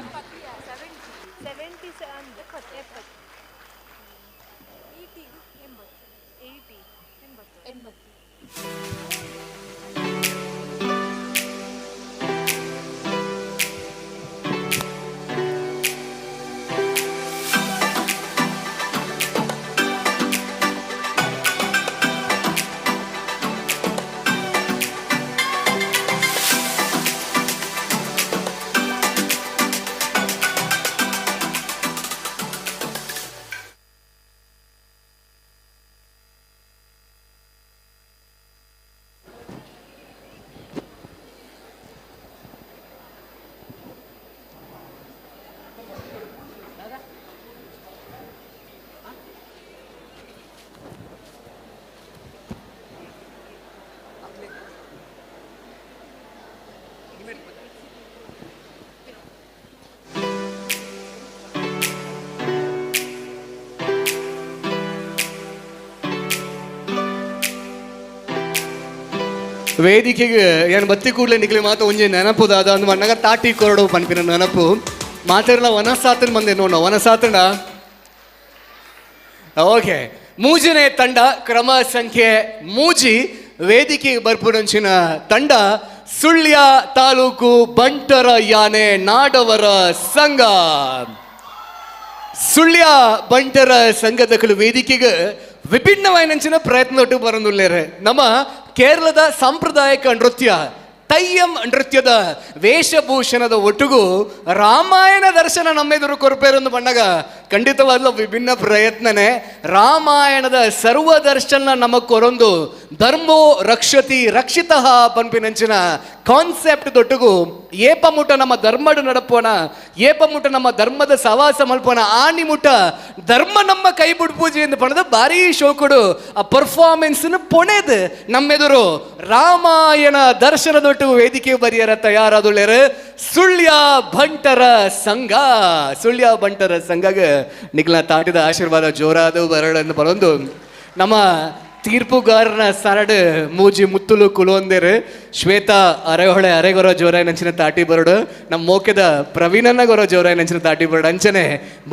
ವೇದಿಕೆಗೆ ಏನು ಬತ್ತಿ ಕೂಡಲೇ ನಿಕ್ಲಿ ಮಾತು ಒಂಜಿ ನೆನಪು ದಾದ ಅಂದ್ ಮಣ್ಣಾಗ ತಾಟಿ ಕೊರಡು ಪನ್ಪಿನ ನೆನಪು ಮಾತೆರ್ಲ ವನಸಾತನ ಬಂದೆ ನೋಡ ವನಸಾತನ. ಓಕೆ, ಮೂಜನೇ ತಂಡ ಕ್ರಮ ಸಂಖ್ಯೆ ಮೂಜಿ ವೇದಿಕೆ ಬರ್ಪುನಂಚಿನ ತಂಡ ಸುಳ್ಯ ತಾಲೂಕು ಬಂಟರ ಯಾನೆ ನಾಡವರ ಸಂಘ. ಸುಳ್ಯ ಬಂಟರ ಸಂಘದ ಕೆಲವು ವೇದಿಕೆಗೆ ವಿಭಿನ್ನವಾಯಿನಂಚಿನ ಪ್ರಯತ್ನ ಒಟ್ಟು ಬರೋದುಲ್ಲೇರೆ. ನಮ್ಮ ಕೇರಳದ ಸಾಂಪ್ರದಾಯಿಕ ನೃತ್ಯ ತಯ್ಯಂ ನೃತ್ಯದ ವೇಷಭೂಷಣದ ಒಟ್ಟಿಗೂ ರಾಮಾಯಣ ದರ್ಶನ ನಮ್ಮೆದುರು ಕೊರಪೇರೊಂದು ಬಣ್ಣಗ ಖಂಡಿತವಾಗ್ಲೂ ವಿಭಿನ್ನ ಪ್ರಯತ್ನನೇ. ರಾಮಾಯಣದ ಸರ್ವದರ್ಶನ ನಮ ಕೊರೊಂದು ಧರ್ಮೋ ರಕ್ಷತಿ ರಕ್ಷಿತಃ ಪನ್ಪಿನಂಚಿನ ಕಾನ್ಸೆಪ್ಟ್ ದೊಟ್ಟುಗು ಏಪ ಮುಟ ನಮ್ಮ ಧರ್ಮಡು ನಡಪೋಣ, ಏಪ ಮುಟ ನಮ್ಮ ಧರ್ಮದ ಸವಾಸ ಮಲ್ಪೋಣ, ಆನಿ ಮುಟ ಧರ್ಮ ನಮ್ಮ ಕೈ ಬಿಡ್ಪೂಜೆ ಎಂದು ಪಣದ ಭಾರೀ ಶೋಕುಡು ಆ ಪರ್ಫಾರ್ಮೆನ್ಸ್ ಪೊಣೆದು ನಮ್ಮೆದುರು ರಾಮಾಯಣ ದರ್ಶನದೊಟ್ಟು ವೇದಿಕೆ ಬರಿಯರ ತಯಾರಾದುಳ್ಳೇರು ಸುಳ್ಯ ಬಂಟರ ಸಂಘ. ಸುಳ್ಯ ಬಂಟರ ಸಂಘಗ ನಿಗ್ಲ ತಾಟಿದ ಆಶೀರ್ವಾದ ಜೋರಾದ ಬರಡನ್ನು ಬರೊಂದು ನಮ್ಮ ತೀರ್ಪುಗಾರನ ಸರಡು ಮೂಜಿ ಮುತ್ತುಲು ಕುಲುವಂದೇರು ಶ್ವೇತಾ ಅರೆಹೊಳೆ ಅರೆಗೊರ ಜೋರಾಯಿ ನಂಚಿನ ತಾಟಿ ಬರಡು, ನಮ್ಮ ಮೋಕೆದ ಪ್ರವೀಣನ ಗೊರ ಜೋರಾಯಿ ನಂಚಿನ ತಾಟಿ ಬರಡು, ಅಂಚನೆ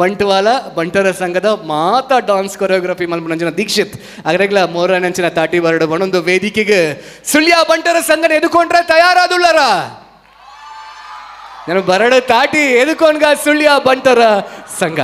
ಬಂಟ್ವಾಲ ಬಂಟರ ಸಂಘದ ಮಾತಾ ಡಾನ್ಸ್ ಕೊರಿಯೋಗ್ರಫಿ ಮಲ್ಪನಂಚಿನ ದೀಕ್ಷಿತ್ ಅಗ್ರೆಗ್ಲ ಮೋರ ನಂಚಿನ ತಾಟಿ ಬರಡು ಬಣೊಂದು ವೇದಿಕೆಗೆ ಸುಳ್ಯ ಬಂಟರ ಸಂಘನ ಎದುಕೊಂಡ್ರೆ ತಯಾರಾದುಳ್ಳರ ನಾನು ಬರಡು ತಾಟಿ ಎದುಕೊಂಡ್ಗ ಸುಳ್ಯ ಬಂಟರ ಸಂಘ.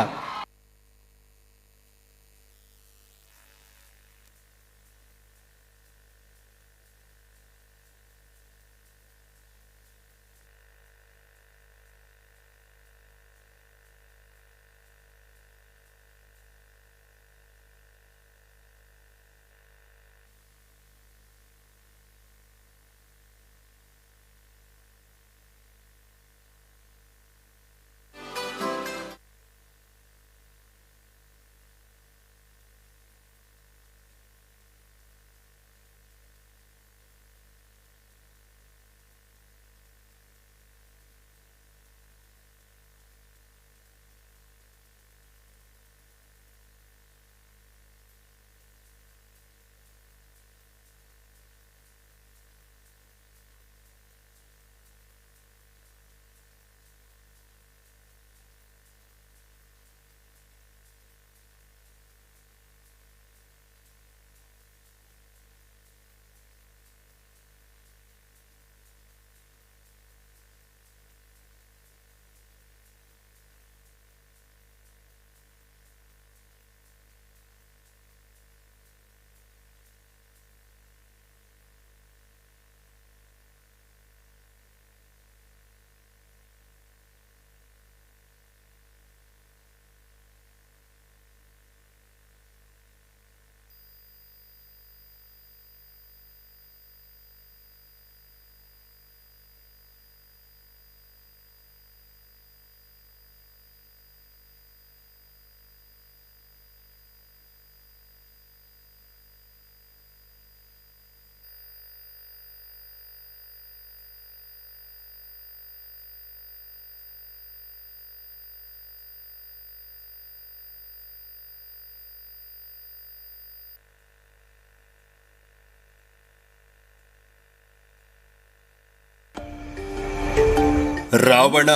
ರಾವಣ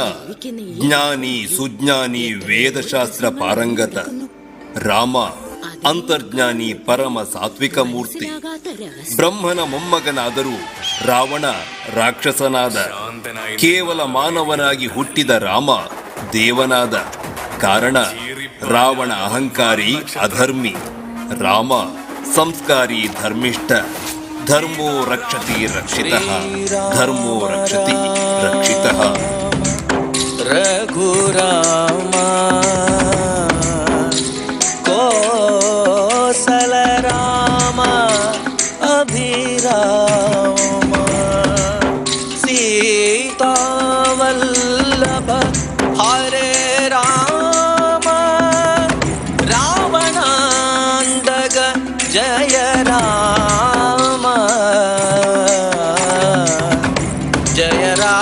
ಜ್ಞಾನಿ ಸುಜ್ಞಾನಿ ವೇದಶಾಸ್ತ್ರ ಪಾರಂಗತ, ರಾಮ ಅಂತರ್ಜ್ಞಾನಿ ಪರಮ ಸಾತ್ವಿಕ ಮೂರ್ತಿ. ಬ್ರಹ್ಮನ ಮೊಮ್ಮಗನಾದರೂ ರಾವಣ ರಾಕ್ಷಸನಾದ. ಕೇವಲ ಮಾನವನಾಗಿ ಹುಟ್ಟಿದ ರಾಮ ದೇವನಾದ. ಕಾರಣ, ರಾವಣ ಅಹಂಕಾರಿ ಅಧರ್ಮಿ, ರಾಮ ಸಂಸ್ಕಾರಿ ಧರ್ಮಿಷ್ಠ. ಧರ್ಮೋ ರಕ್ಷತಿ ರಕ್ಷಿತಃ, ಧರ್ಮೋ ರಕ್ಷತಿ ರಕ್ಷಿತಃ. ರಘುರಾಮ ಕೋಸಲ ರಾಮ ಅಭಿರಾಮ ಸೀತಾವಲ್ಲಭ ಹರೇ ರಾಮ ರಾವಣಾಂದಗ ಜಯ ರಾಮ ಜಯ ರಾಮ.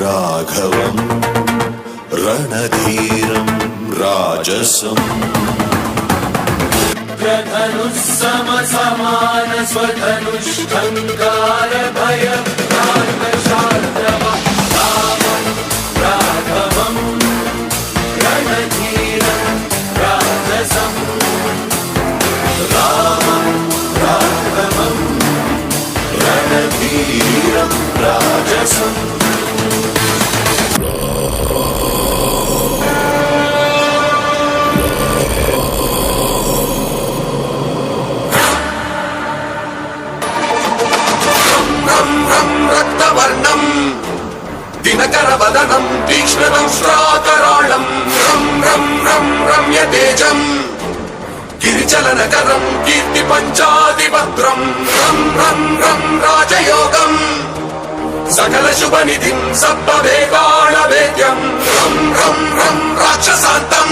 ರಾಘವಂ ರಣಧೀರಂ ರಾಜಸಂ वज्रधनुः सम समान स्वधनुष्ठङ्कार भय भ्रान्तशार्दव रामं राघवं रणधीरं राजसम् रामं राघवं रणधीरं राजसम्। रक्तवर्णं दिनकरवदनं तीक्ष्णदंष्ट्राकराळं रं रं रं रम्यतेजं गिरिचलनकरं कीर्तिपञ्चादिभद्रं रं रं रं राजयोगं सकलशुभनिधिं सप्तवेगाणवेद्यं रं रं रं राक्षसान्तं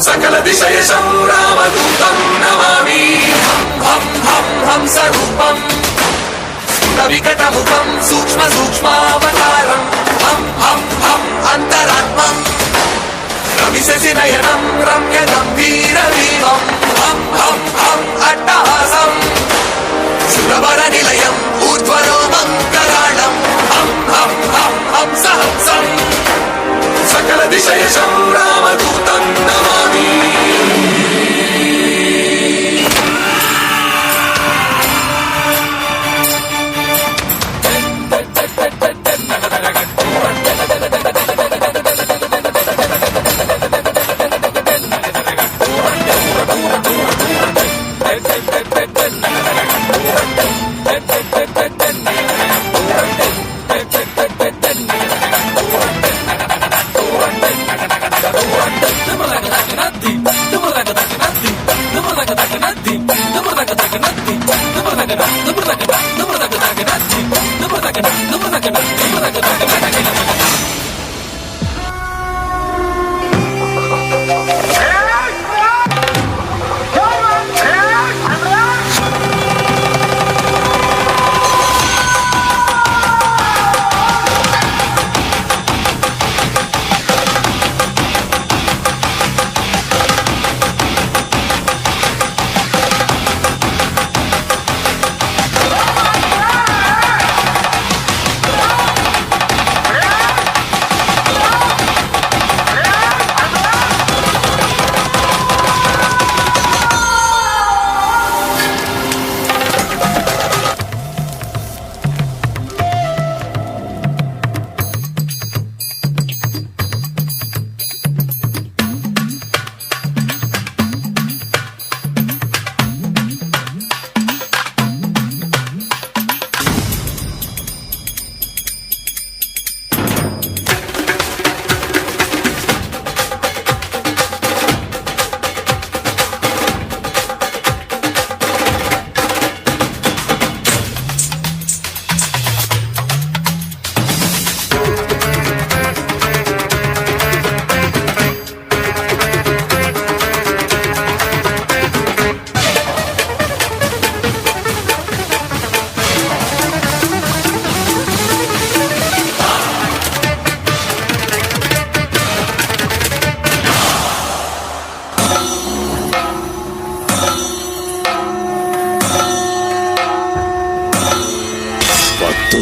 सकलदिशयशं रामदूतं नमामि। हं हं हंसरूपम् विकटमुखं सूक्ष्म सूक्ष्मावतारं हं हं हं अन्तरात्मं रविशशिनयनं रम्यगम्भीरवीरं हं हं हं अट्टहासं सुरवरनिलयम् ऊर्ध्वरोमं कराळं हं हं हं हंसहंसं सकलदिशयशं रामदूतं नमामि।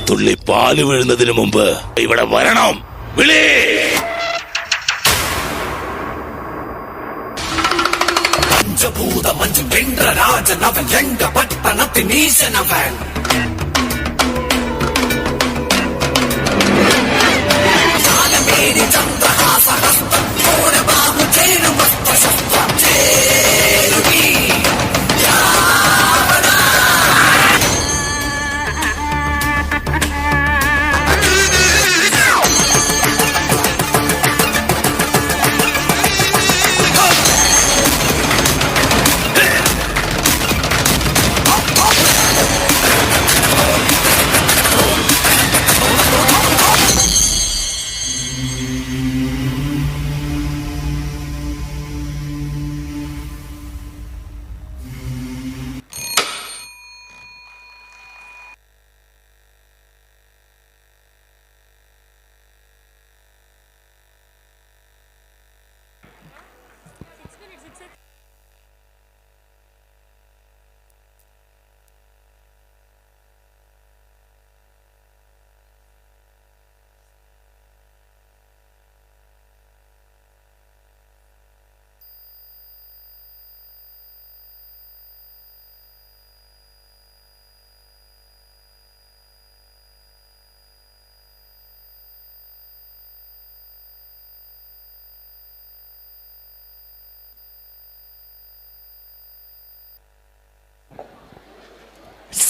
തുള്ളി പാല് വീഴുന്നതിന് മുമ്പ് ഇവിടെ വരണം. വിളി. பஞ்சபூதம் வென்ற ராஜன் அவன், எங்க பட்டணத்தின் ஈசன் அவன். காலமேறி சந்திரஹாச ஹஸ்தம் கோரபாகு சேரும் அஸ்திர சஸ்திரம் சேருவி.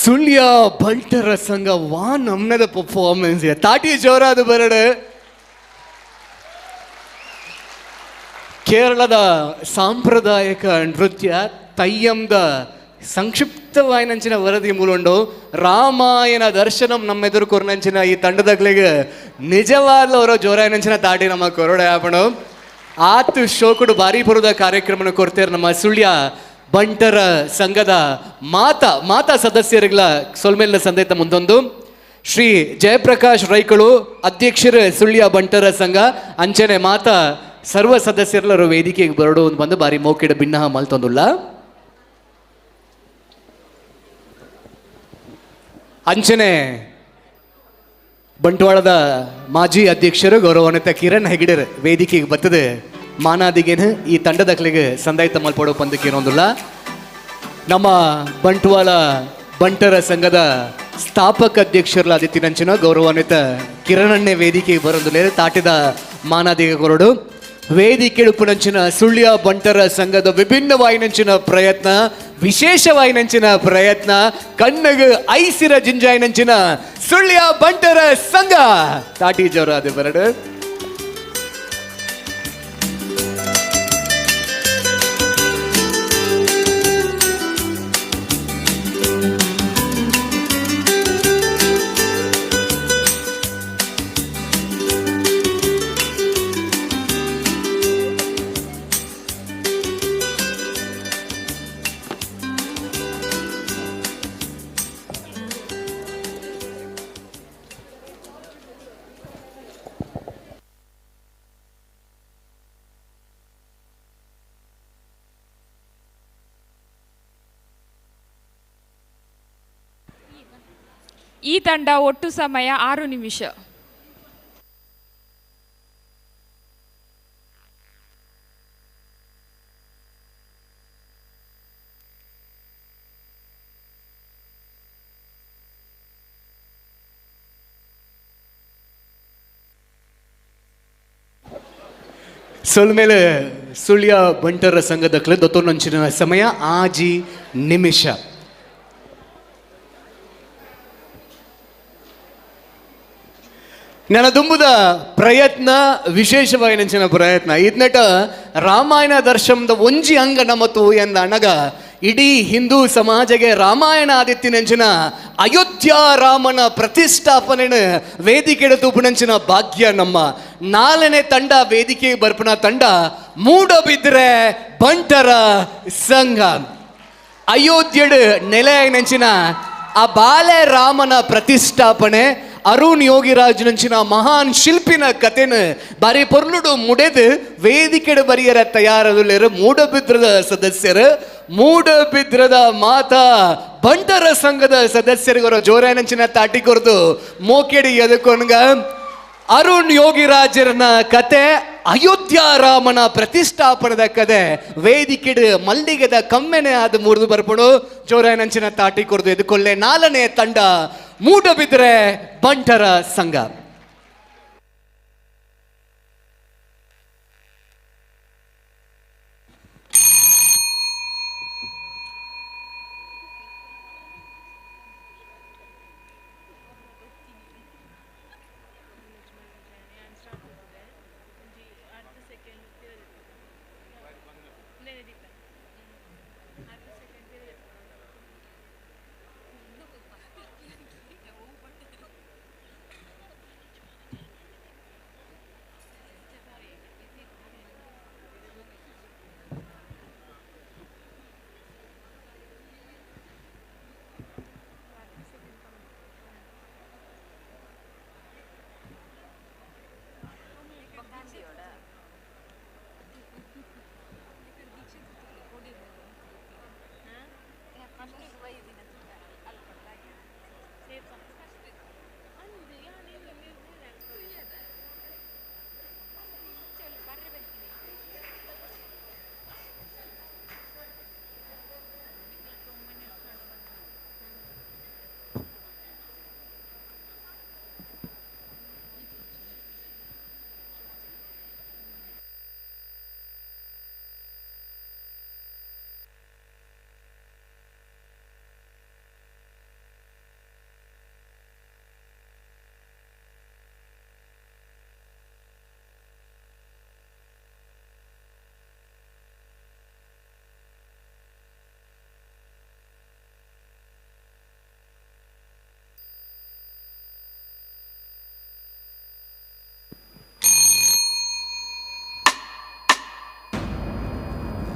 ಸುಳ್ಯ ಬಂಟರ ಸಂಘ ವಾ ನಮ್ನದ ಪರ್ಫಾರ್ಮೆನ್ಸ್ ತಾಟಿ ಜೋರಾದ ಬರಡು. ಕೇರಳದ ಸಾಂಪ್ರದಾಯಿಕ ನೃತ್ಯ ತಯ್ಯಂದ ಸಂಕ್ಷಿಪ್ತವಾಯಿನಂಚಿನ ವರದಿ ಮೂಲುಂಡು. ರಾಮಾಯಣ ದರ್ಶನಂ ನಮ್ಮೆದುರು ಕೊರ್ನಂಚಿನ ಈ ತಂಡದಗಳಿಗೆ ನಿಜವಾಗ್ಲೂ ಅವರ ಜೋರಾಯಿನಂಚಿನ ತಾಟಿ ನಮ್ಮ ಕೊರಡೆ ಆಪಣು. ಆತು ಶೋಕುಡು ಬಾರಿ ಬರುದ ಕಾರ್ಯಕ್ರಮನ ಕೊಡ್ತೇವೆ ನಮ್ಮ ಸುಳ್ಯ ಬಂಟರ ಸಂಘದ ಮಾತಾ ಮಾತಾ ಸದಸ್ಯರುಗಳ ಸೊಲ್ಮೇಲಿನ ಸಂದೇತ ಮುಂದೊಂದು. ಶ್ರೀ ಜಯಪ್ರಕಾಶ್ ರೈಕಳು ಅಧ್ಯಕ್ಷರು ಸುಳ್ಯ ಬಂಟರ ಸಂಘ ಅಂಚನೆ ಮಾತಾ ಸರ್ವ ಸದಸ್ಯರೆಲ್ಲರೂ ವೇದಿಕೆಗೆ ಬರಡು ಅಂತ ಬಂದು ಬಾರಿ ಮೋಕಿಡ ಭಿನ್ನ ಮಲ್ತೊಂದುಲ್ಲ. ಅಂಚನೆ ಬಂಟ್ವಾಳದ ಮಾಜಿ ಅಧ್ಯಕ್ಷರು ಗೌರವಾನ್ವಿತ ಕಿರಣ್ ಹೆಗಡೆರ್ ವೇದಿಕೆಗೆ ಬರ್ತದೆ ಮಾನಾದಿಗೇನು ಈ ತಂಡದಕ್ಲಿಗೆ ಸಂದಾಯ ಮಲ್ಪಡೋ ಪಂದಕ್ಕೆ ಏನೊಂದಿಲ್ಲ. ನಮ್ಮ ಬಂಟ್ವಾಳ ಬಂಟರ ಸಂಘದ ಸ್ಥಾಪಕ ಅಧ್ಯಕ್ಷರಲಾದಿತ್ತಿನಂಚಿನ ಗೌರವಾನ್ವಿತ ಕಿರಣಣ್ಣೆ ವೇದಿಕೆಗೆ ಬರೋದಿಲ್ಲ ತಾಟಿದ ಮಾನಾದಿಗೆ ಕೊರಡು. ವೇದಿಕೆ ಉಪ್ಪುನಂಚಿನ ಸುಳ್ಯ ಬಂಟರ ಸಂಘದ ವಿಭಿನ್ನವಾಯಿನಂಚಿನ ಪ್ರಯತ್ನ, ವಿಶೇಷವಾಯಿನಂಚಿನ ಪ್ರಯತ್ನ, ಕಣ್ಣಗೆ ಐಸಿರ ಜಿಂಜಾಯಿನಂಚಿನ ಸುಳ್ಯ ಬಂಟರ ಸಂಘ ತಾಟಿ ಜೋರಾದ ಬರಡು. ಈ ತಂಡ ಒಟ್ಟು ಸಮಯ 6 ನಿಮಿಷ. ಸೊಲ್ಮೇಲೆ ಸುಳ್ಯ ಬಂಟರ ಸಂಘದ ದೊತ್ತೊಂಚಿನ ಸಮಯ 6 ನಿಮಿಷ. ನನ್ನ ದುಂಬುದ ಪ್ರಯತ್ನ ವಿಶೇಷವಾಗಿ ನೆಂಚಿನ ಪ್ರಯತ್ನ ಇದನ್ನಟ ರಾಮಾಯಣ ದರ್ಶನದ ಒಂಜಿ ಅಂಗ ನಮ್ಮತು ಎಂದ ಅಣಗ ಇಡೀ ಹಿಂದೂ ಸಮಾಜಗೆ ರಾಮಾಯಣ ಆದಿತ್ಯನೆಂಚಿನ ಅಯೋಧ್ಯ ರಾಮನ ಪ್ರತಿಷ್ಠಾಪನೆ ವೇದಿಕೆ ತೂಪುನಂಚಿನ ಭಾಗ್ಯ ನಮ್ಮ ನಾಲ್ನೇ ತಂಡ ವೇದಿಕೆ ಬರ್ಪನ ತಂಡ ಮೂಡಬಿದ್ರೆ ಬಂಟರ ಸಂಘ. ಅಯೋಧ್ಯೆಡು ನೆಲೆಯನೆಂಚಿನ ಆ ಬಾಲೆ ರಾಮನ ಪ್ರತಿಷ್ಠಾಪನೆ ಅರುಣ್ ಯೋಗಿರಾಜ್ನಂಚಿನ ಮಹಾನ್ ಶಿಲ್ಪಿನ ಕತೆನ ಬಾರಿ ಪೊರ್ಲುಡು ಮುಡೆದು ವೇದಿಕೆಡು ಬರಿಯರ ತಯಾರದುಲ್ಲೇರು ಮೂಡಬಿದ್ರದ ಸದಸ್ಯರು ಮೂಡಬಿದ್ರದ ಮಾತಾ ಬಂಟರ ಸಂಘದ ಸದಸ್ಯರಿಗರ ಜೋರಾನಂಚಿನ ತಾಟಿ ಕೊರ್ದು ಮೋಕೆಡಿ ಎದಕ್ಕೊನ್ಗ ಅರುಣ್ ಯೋಗಿರಾಜರನ ಕತೆ ಅಯೋಧ್ಯ ರಾಮನ ಪ್ರತಿಷ್ಠಾಪನದ ಕತೆ ವೇದಿಕೆಡು ಮಲ್ಲಿಗೆದ ಕಮ್ಮೆನೆ ಆದ ಮುರಿದು ಬರ್ಪಣು ಜೋರಾನಂಚಿನ ತಾಟಿ ಕೊರ್ದು ಎದುಕೊಳ್ಳೆ ನಾಲ್ನೇ ತಂಡ ಮೂಡಬಿದ್ರೆ ಬಂಟರ ಸಂಘ.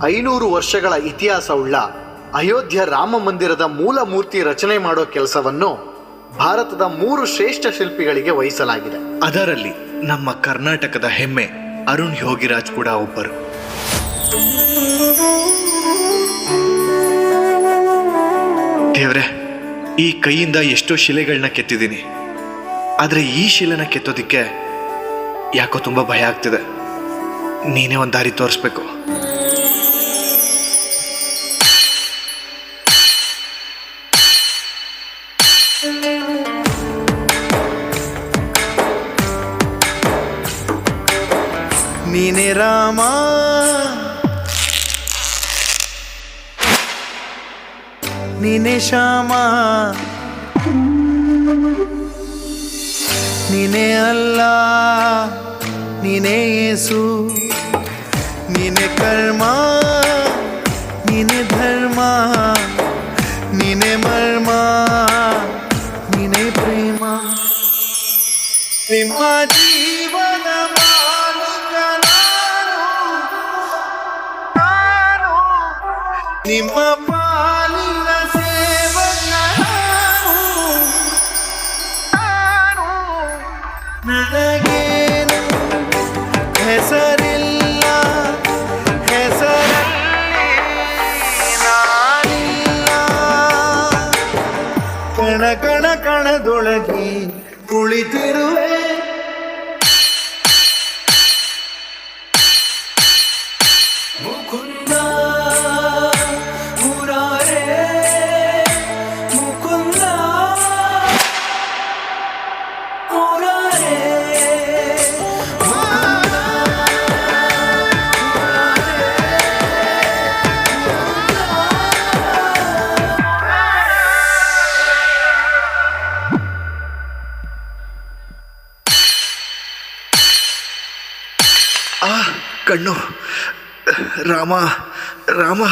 500 ವರ್ಷಗಳ ಇತಿಹಾಸವುಳ್ಳ ಅಯೋಧ್ಯ ರಾಮ ಮಂದಿರದ ಮೂಲ ಮೂರ್ತಿ ರಚನೆ ಮಾಡೋ ಕೆಲಸವನ್ನು ಭಾರತದ 3 ಶ್ರೇಷ್ಠ ಶಿಲ್ಪಿಗಳಿಗೆ ವಹಿಸಲಾಗಿದೆ. ಅದರಲ್ಲಿ ನಮ್ಮ ಕರ್ನಾಟಕದ ಹೆಮ್ಮೆ ಅರುಣ್ ಯೋಗಿರಾಜ್ ಕೂಡ ಒಬ್ಬರು. ದೇವ್ರೆ, ಈ ಕೈಯಿಂದ ಎಷ್ಟೋ ಶಿಲೆಗಳನ್ನ ಕೆತ್ತಿದ್ದೀನಿ, ಆದರೆ ಈ ಶಿಲೆನ ಕೆತ್ತೋದಿಕ್ಕೆ ಯಾಕೋ ತುಂಬ ಭಯ ಆಗ್ತಿದೆ. ನೀನೇ ಒಂದು ದಾರಿ ತೋರಿಸ್ಬೇಕು. ನೀನೇ ರಾಮ, ನೀನೇ ಶ್ಯಾಮ, ನೀನೇ ಅಲ್ಲ, ನೀನೇ ಯೇಸು, ನೀನೇ ಕರ್ಮ, ನೀನೇ ಧರ್ಮ, ನೀನೇ ಮರ್ಮ, ನೀನೇ ಪ್ರೇಮ. ನಿಮ್ಮ ಜೀವನ ಮಾಲೀಕ ನಾನು, ನಾನು ನಿಮ್ಮ ಪಾಲಿನ ಸೇವಕ ನಾನು, ನಾನು. ನನಗೇನು ಹೆಸರಿಲ್ಲ, ಹೆಸರಲ್ಲಿ ನಾನಿಲ್ಲ. ಕಣ ಕಣ ಕಣದೊಳಗೆ ಕುಳಿತಿರುವೆ. ಮುಕುಂದ ಮುರಾರೇ, ಮುಕುಂದ ಮುರಾರೇ. ಆ ಕಣ್ಣು, ರಾಮ ರಾಮ.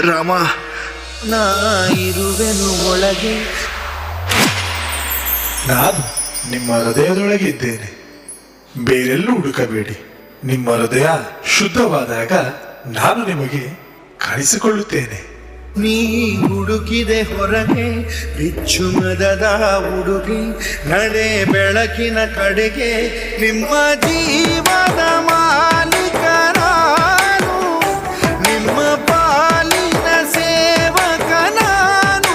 ರಾಮ, ನಾ ಇರುವೆನು ಒಳಗೆ, ನಾನು ನಿಮ್ಮ ಹೃದಯದೊಳಗೆ ಇದ್ದೇನೆ, ಬೇರೆಲ್ಲೂ ಹುಡುಕಬೇಡಿ. ನಿಮ್ಮ ಹೃದಯ ಶುದ್ಧವಾದಾಗ ನಾನು ನಿಮಗೆ ಕಾಣಿಸಿಕೊಳ್ಳುತ್ತೇನೆ. ನೀ ಹುಡುಕಿದೆ ಹೊರಗೆ, ಬಿಚ್ಚು ಮದದ ಹುಡುಗಿ, ನಡೆ ಬೆಳಕಿನ ಕಡೆಗೆ. ನಿಮ್ಮ ಜೀವನ ಮಾಲೀಕ ನಾನು, ನಿಮ್ಮ ಪಾಲಿನ ಸೇವಕ ನಾನು.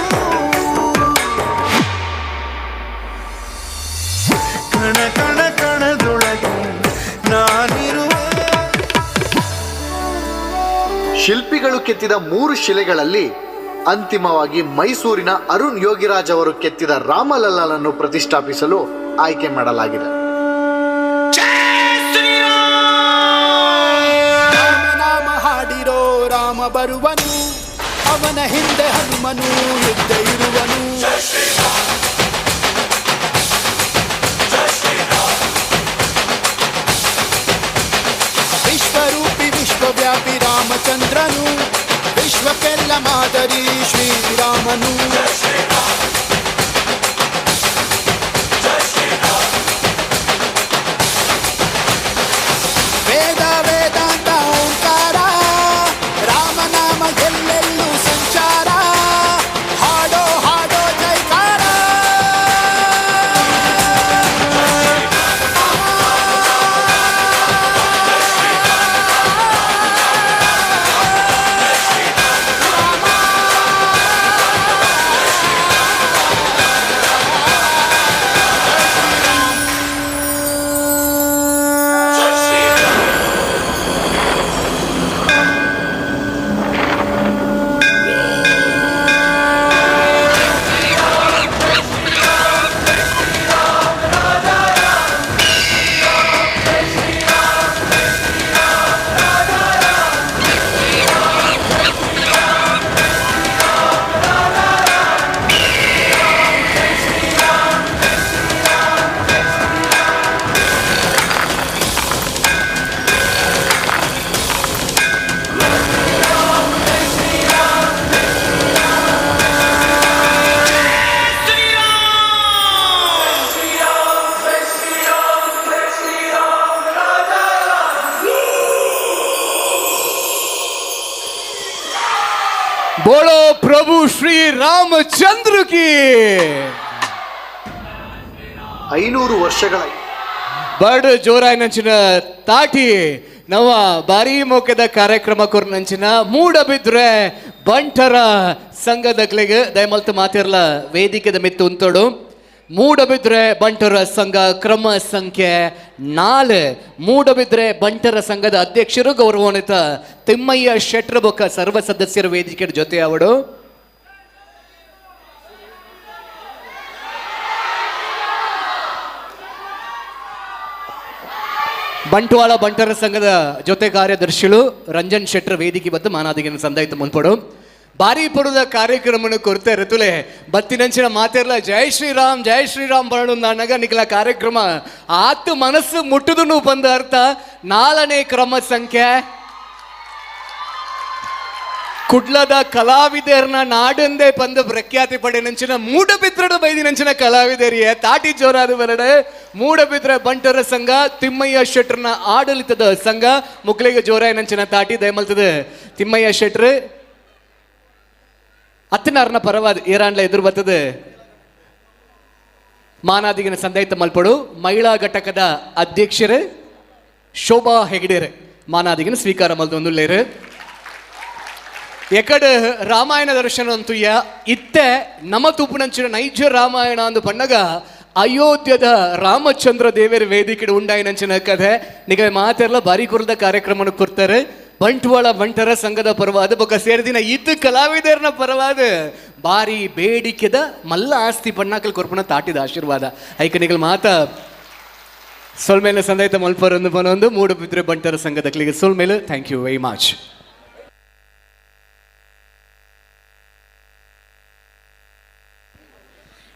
ಕಣ ಕಣ ಕಣದೊಳಗೆ ನಾನಿರುವೆ. ಶಿಲ್ಪಿಗಳು ಕೆತ್ತಿದ 3 ಶಿಲೆಗಳಲ್ಲಿ ಅಂತಿಮವಾಗಿ ಮೈಸೂರಿನ ಅರುಣ್ ಯೋಗಿರಾಜ್ ಅವರು ಕೆತ್ತಿದ ರಾಮಲಲ್ಲಾನನ್ನು ಪ್ರತಿಷ್ಠಾಪಿಸಲು ಆಯ್ಕೆ ಮಾಡಲಾಗಿದೆ. ರಾಮನಾಮ ಹಾಡಿರೋ ರಾಮ ಬರುವನು, ಅವನ ಹಿಂದೆ ಹನುಮನು ಇದ್ದೇ ಇರುವನು. ವಿಶ್ವರೂಪಿ ವಿಶ್ವವ್ಯಾಪಿ ರಾಮಚಂದ್ರನು, ವಿಶ್ವಕ್ಕೆಲ್ಲ ಮಾದರಿ ಶ್ರೀರಾಮನು. ವೇದ ವೇದಾಂತ ಓಂಕಾರ, ರಾಮನಾಮ ಎಲ್ಲೆಲ್ಲೂ ಸಂಚಾರ. ಹಾಡೋ ಹಾಡೋ ಜೈಕಾರ. ರಾಮ. ರಾಮಚಂದ್ರ ಕಿ. 500 ವರ್ಷಗಳ ಬಡ್ ಜೋರಾಯಿನಂಚಿನ ತಾಟಿ ನಮ್ಮ ಬಾರಿ ಮೋಕೆದ ಕಾರ್ಯಕ್ರಮ ಕೊರ್ನಂಚಿನ ಮೂಡಬಿದ್ರೆ ಬಂಟರ ಸಂಘದಕ್ಲೆಗೆ ದಯಮಲ್ತು ಮಾತಿರ್ಲ ವೇದಿಕೆದ ಮಿತ್ತು ಉಂತೋಡು. ಮೂಡಬಿದ್ರೆ ಬಂಟರ ಸಂಘ ಕ್ರಮ ಸಂಖ್ಯೆ 4. ಮೂಡಬಿದ್ರೆ ಬಂಟರ ಸಂಘದ ಅಧ್ಯಕ್ಷರು ಗೌರವಾನ್ವಿತ ತಿಮ್ಮಯ್ಯ ಶೆಟ್ರ ಬೊಕ್ಕ ಸರ್ವ ಸದಸ್ಯರ ವೇದಿಕೆ ಜೊತೆ ಅವಡು. ಬಂಟ್ವಾಳ ಬಂಟರ ಸಂಘದ ಜೊತೆ ಕಾರ್ಯದರ್ಶಿಗಳು ರಂಜನ್ ಶೆಟ್ಟರ್ ವೇದಿಕೆ ಮತ್ತು ಮಾನಾದಿಗೆ ಸಂದಾಯಿತು ಮುನ್ಪಡು. ಬಾರಿ ಪಡುದ ಕಾರ್ಯಕ್ರಮನ ಕೊರತೆ ಋತುಲೆ ಬತ್ತಿನಂಚಿನ ಮಾತಿರ್ಲ ಜೈ ಶ್ರೀರಾಮ್ ಜೈ ಶ್ರೀರಾಮ್ ಬರಣ ನಿಖಲ ಕಾರ್ಯಕ್ರಮ ಆತು ಮನಸ್ಸು ಮುಟ್ಟುದನು ಬಂದ ಅರ್ಥ. 4ನೇ ಕ್ರಮ ಸಂಖ್ಯೆ ಕುಡ್ಲದ ಕಲಾವಿದರ್ನ ನಾಡಂದೇ ಬಂದು ಪ್ರಖ್ಯಾತಿ ಪಡೆನಂಚಿನ ಮೂಡಬಿದ್ರದ ಬೈದಿನಂಚಿನ ಕಲಾವಿದರಿಯೇ ತಾಟಿ ಜೋರಾದ ಬರಡೆ. ಮೂಡಬಿದ್ರೆ ಬಂಟರ ಸಂಘ ತಿಮ್ಮಯ್ಯ ಶೆಟ್ರನ ಆಡಳಿತದ ಸಂಘ ಮುಕ್ಳಿಗೆ ಜೋರಾಯನಂಚಿನ ತಾಟಿ ದಯಮಲ್ತದೆ ತಿಮ್ಮಯ್ಯ ಶೆಟ್ರು ಅತ್ತನಾರನ ಪರವಾದ ಏರಾಂಡ್ಲ ಎದುರು ಬರ್ತದೆ. ಮಾನಾದಿಗಿನ ಸಂದಾಯಿತ ಮಲ್ಪಡು ಮಹಿಳಾ ಘಟಕದ ಅಧ್ಯಕ್ಷರೇ ಶೋಭಾ ಹೆಗಡೆರೆ ಮಾನಾದಿಗಿನ ಸ್ವೀಕಾರ ಮಲ್ದೊಂದುಳ್ಳೇರು. ಎಕಡ ರಾಮಾಯಣ ದರ್ಶನ ಅಂತುಯ್ಯ ಇತ್ತೆ ನಮ ತೂಪುನಂಚಿನ ನೈಜ ರಾಮಾಯಣ ಅಂದು ಪಣ್ಣಗ ಅಯೋಧ್ಯದ ರಾಮಚಂದ್ರ ದೇವರ ವೇದಿಕೆ ಉಂಡಾಯಿನಂಚಿನ ಕಥೆ ನಿಗ ಮಾತೆಲ್ಲ ಬಾರಿ ಕುರಿದ ಕಾರ್ಯಕ್ರಮನ ಕೊಡ್ತಾರೆ. ಬಂಟ್ವಾಳ ಬಂಟರ ಸಂಘದ ಪರವಾದ ಬೊಕ್ಕ ಸೇರಿದಿನ ಇದ್ದು ಕಲಾವಿದರನ ಪರವಾದ ಬಾರಿ ಬೇಡಿಕೆದ ಮಲ್ಲ ಆಸ್ತಿ ಬಣ್ಣಾಕಲ್ ಕೊರ್ಪಣ ತಾಟಿದ ಆಶೀರ್ವಾದ ಐಕ ನಿಗಲ್ ಮಾತ ಸೊಲ್ಮೇಲೆ ಸಂದಾಯಿತ ಮಲ್ಪರಂದು ಬನೊಂದು ಮೂಡುಬಿದ್ರೆ ಬಂಟರ ಸಂಘದ ಕ್ಲಿಗೆ ಸೊಲ್ಮೇಲೆ. Thank you very much.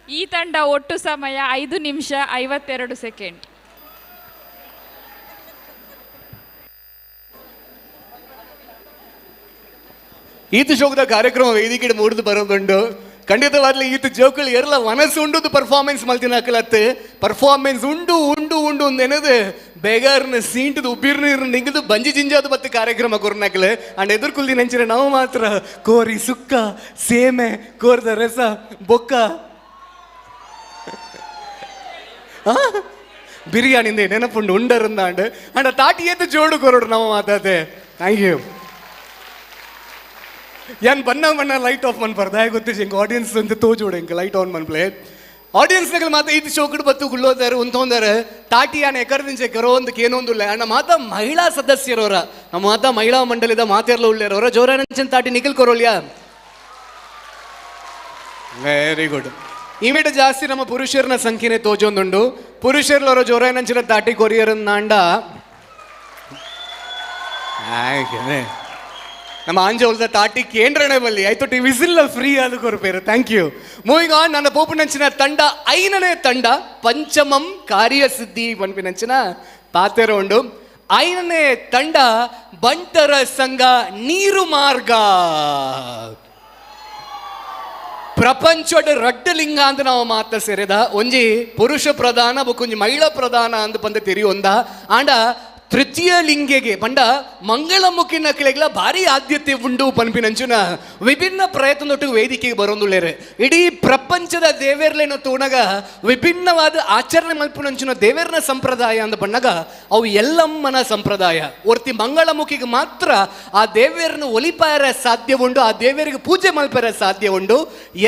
ಈ ತಂಡ ಒಟ್ಟು ಸಮಯ 5 ನಿಮಿಷ 52 ಸೆಕೆಂಡ್. ಈತ ಶೋಕದ ಕಾರ್ಯಕ್ರಮ ವೇದಿಕೆ ಮೂಡ್ದು ಬರೋದುಂಡು. ಖಂಡಿತವಾಗ್ಲಿ ಈತ ಜೋಕುಳು ಎರಲ ಮನಸ್ಸು ಉಂಡುದು ಪರ್ಫಾರ್ಮೆನ್ಸ್ ಮಲ್ತಿನ ಹಾಕಲತ್ತೆ ಪರ್ಫಾರ್ಮೆನ್ಸ್ ಉಂಡು ಉಂಡು ಉಂಡು ಅಂದೇನದು ಬೇಗಾರ್ನ ಸೀಂಟದು ಉಬ್ಬಿರ್ ನೀರು ನಿಂಗದು ಬಂಜಿ ಜಿಂಜಾದು ಬತ್ತು ಕಾರ್ಯಕ್ರಮ ಕೊರ್ನಾಕಲೆ. ಅಂಡ್ ಎದುರ್ಕುಲ್ದಿ ನೆಂಚಿನ ನಾವು ಮಾತ್ರ ಕೋರಿ ಸುಕ್ಕ ಸೇಮೆ ಕೋರ್ದ ರಸ ಬೊಕ್ಕ ಬಿರಿಯಾನಿಂದ ನೆನಪುಂಡು ಉಂಡರಂದಾಂಡು ಅಂಡ ತಾಟಿ ಏತು ಜೋಡು ಕೊರಡು ನಾವು ಮಾತಾತೆ. Thank you. ಯಾನ್ ಬಣ್ಣ ಬಣ್ಣ ಲೈಟ್ ಆಫ್ ಮನ್ಪರ್ದ ಗೊತ್ತಿಜಿ ಹಿಂಗೆ ಆಡಿಯನ್ಸ್ ಅಂತ ತೋಜೋಡು ಹಿಂಗೆ ಲೈಟ್ ಆನ್ ಮನ್ಪ್ಲೆ ಆಡಿಯನ್ಸ್ನಾಗ ಮಾತ ಇದು ಶೋಕಡ್ ಬತ್ತು ಗುಳ್ಳೋದಾರೆ ಉಂತೊಂದಾರೆ ತಾಟಿ ಯಾನ್ ಎಕರ್ದಿಂಚೆ ಕರೋ ಒಂದಕ್ಕೆ ಏನೊಂದುಲ್ಲ. ಅಣ್ಣ ಮಾತ ಮಹಿಳಾ ಸದಸ್ಯರವರ ನಮ್ಮ ಮಾತ ಮಹಿಳಾ ಮಂಡಳಿದ ಮಾತೆರ್ಲ ಉಳ್ಳೇರವರ ಜೋರಾನಂಚನ್ ತಾಟಿ ನಿಖಿಲ್ ಕೊರೋಲ್ಯಾ. Very good. ಇಮೇಟ ಜಾಸ್ತಿ ನಮ್ಮ ಪುರುಷರನ ಸಂಖ್ಯೆನೇ ತೋಜೊಂದುಂಡು. ಪುರುಷರ್ಲವರ ಜೋರಾನಂಚಿನ ತಾಟಿ ಕೊರಿಯರನ್ನಾಂಡ ನಮ್ಮ ಆಂಜೋಲ್ದ ತಾಟಿ ಕೇಂದ್ರನೇ ಬಲ್ಲಿ ಆಯ್ತು ಟಿ ವಿಸಿಲ್ ಫ್ರೀ ಆದ ಕೊರಪೇರು. Thank you. Moving on. ನನ್ನ ಪೋಪುನಂಚಿನ ತಂಡ 5ನೇ ತಂಡ ಪಂಚಮಂ ಕಾರ್ಯಸಿದ್ಧಿ ಪನ್ಪಿನಂಚಿನ ಪಾತೆರ ಉಂಡು. 5ನೇ ತಂಡ ಬಂಟರ ಸಂಘ ನೀರು ಮಾರ್ಗ. ಪ್ರಪಂಚದ ರಡ್ಡ ಲಿಂಗ ಅಂತ ನಾವು ಮಾತ ಸೇರಿದ ಒಂಜಿ ಪುರುಷ ಪ್ರಧಾನ ಬೊಕ್ಕೊಂಜಿ ಮಹಿಳಾ ಪ್ರಧಾನ ಅಂತ ಬಂದ ತೆರಿಯೊಂದ ಆಂಡ ತೃತೀಯ ಲಿಂಗೆಗೆ ಪಂಡ ಮಂಗಳಮುಖಿ ನಕಲೆಗಳ ಭಾರಿ ಆದ್ಯತೆ ಉಂಡು ಪನ್ಪಿನಂಚುನ ವಿಭಿನ್ನ ಪ್ರಯತ್ನದೊಟ್ಟಿಗೆ ವೇದಿಕೆಗೆ ಬರೋಂದುಳ್ಳೇರೆ. ಇಡೀ ಪ್ರಪಂಚದ ದೇವೇರ್ಲೇನ ತೋಣಗ ವಿಭಿನ್ನವಾದ ಆಚರಣೆ ಮಲ್ಪುನಂಚುನ ದೇವೇರ್ನ ಸಂಪ್ರದಾಯ ಅಂದ ಬಣ್ಣಗ ಅವು ಎಲ್ಲಮ್ಮನ ಸಂಪ್ರದಾಯ. ಒರ್ತಿ ಮಂಗಳಮುಖಿಗೆ ಮಾತ್ರ ಆ ದೇವೇರ್ನ ಒಲಿಪಾಯರ ಸಾಧ್ಯ ಉಂಡು, ಆ ದೇವೇರಿಗೆ ಪೂಜೆ ಮಲ್ಪರ ಸಾಧ್ಯ ಉಂಡು.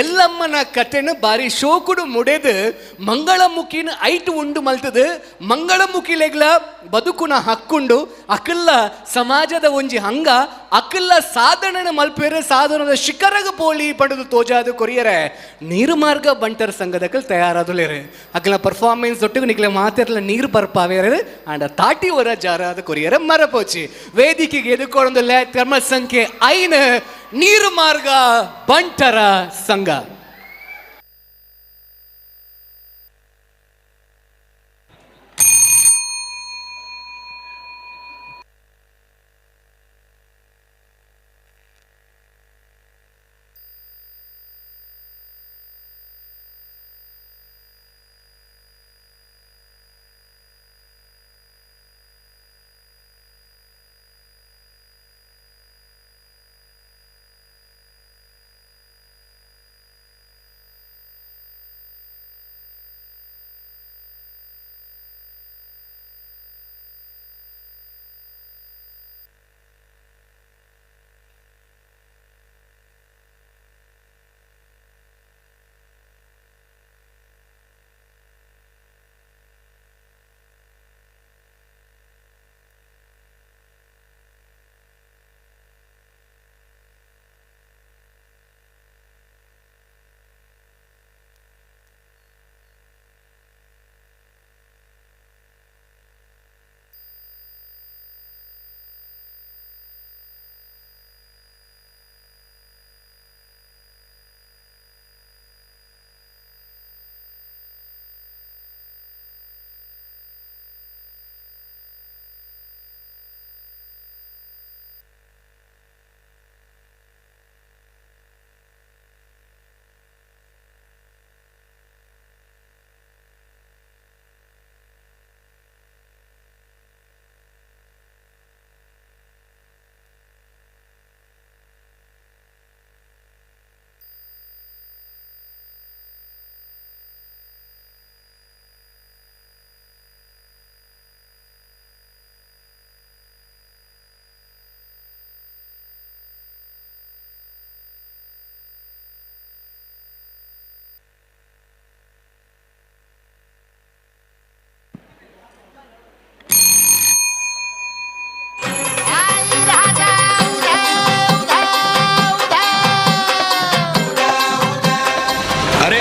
ಎಲ್ಲಮ್ಮನ ಕಥೆನ ಭಾರಿ ಶೋಕುಡು ಮುಡೆದು ಮಂಗಳಮುಖಿನ ಐಟು ಉಂಡು ಮಲ್ತದು ಮಂಗಳಮುಖಿಲೆಗ್ಲ ಬದುಕುನ ಹಕ್ಕುಂಡು ಅಕಲ್ಲ ಸಮಾಜದ ಒಂಜಿ ಹಂಗ ಅಕಲ್ಲ ಸಾಧನ ಮಲ್ಪೇರೆ ಸಾಧನದ ಶಿಖರಗ ಪೋಲಿ ಪಡೆದು ತೋಜಾದು ಕೊರಿಯರೆ ನೀರು ಮಾರ್ಗ ಬಂಟರ್ ಸಂಘದಕಲ್ ತಯಾರಾದುಲೇರೆ. ಅಕಲ ಪರ್ಫಾರ್ಮೆನ್ಸ್ ಒಟ್ಟಿಗೆ ನಿಕ್ಲೆ ಮಾತಿರ್ಲ ನೀರು ಬರ್ಪಾವೇರೆ ಅಂಡ ತಾಟಿ ಹೊರ ಜಾರಾದ ಕೊರಿಯರೆ ಮರಪೋಚಿ ವೇದಿಕೆಗೆ ಎದುಕೊಂಡಲ್ಲ ಕ್ರಮ ಸಂಖ್ಯೆ 5 ನೀರು ಮಾರ್ಗ ಬಂಟರ ಸಂಘ.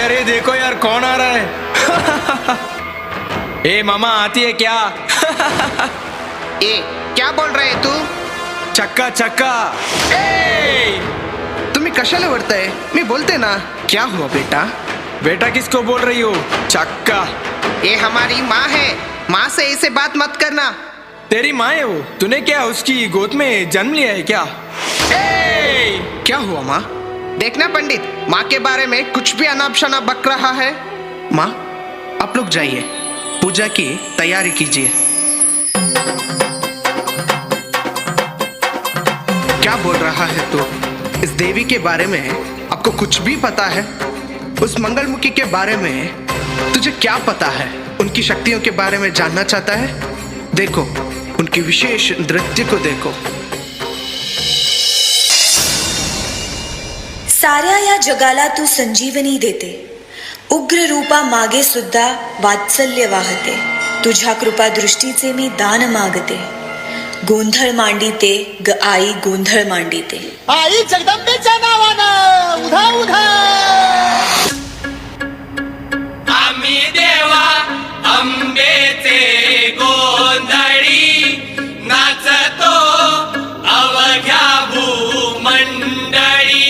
अरे अरे देखो यार कौन आ रहा है। ए मामा आती है क्या? ए क्या बोल रहा है तू? चक्का चक्का। ए तुम्ही कशाला वरताय? मी बोलते ना। क्या हुआ बेटा? बेटा किसको बोल रही हो? चक्का। ये हमारी माँ है, माँ से ऐसे बात मत करना। तेरी माँ है वो? तूने क्या उसकी गोद में जन्म लिया है क्या? ए! क्या हुआ माँ? देखना पंडित, माँ के बारे में कुछ भी अनाप शनाप बक रहा है। माँ आप लोग जाइए, पूजा की तैयारी कीजिए। क्या बोल रहा है तू? इस देवी के बारे में आपको कुछ भी पता है? उस मंगलमुखी के बारे में तुझे क्या पता है? उनकी शक्तियों के बारे में जानना चाहता है? देखो उनकी विशेष नृत्य को देखो। साऱ्या या जगाला तू संजीवनी देते, उग्र रूपा मागे सुद्धा वात्सल्य वाहते, तुझ्या कृपा दृष्टीचे मी दान मागते, गोंधळ मांडिते ग आई गोंधळ मांडिते। आई जगदंबेच्या नावानं उधा उधा। आम्ही देवा अंबेचे गोंधळी नाचतो अवघ्या भूमंडळी।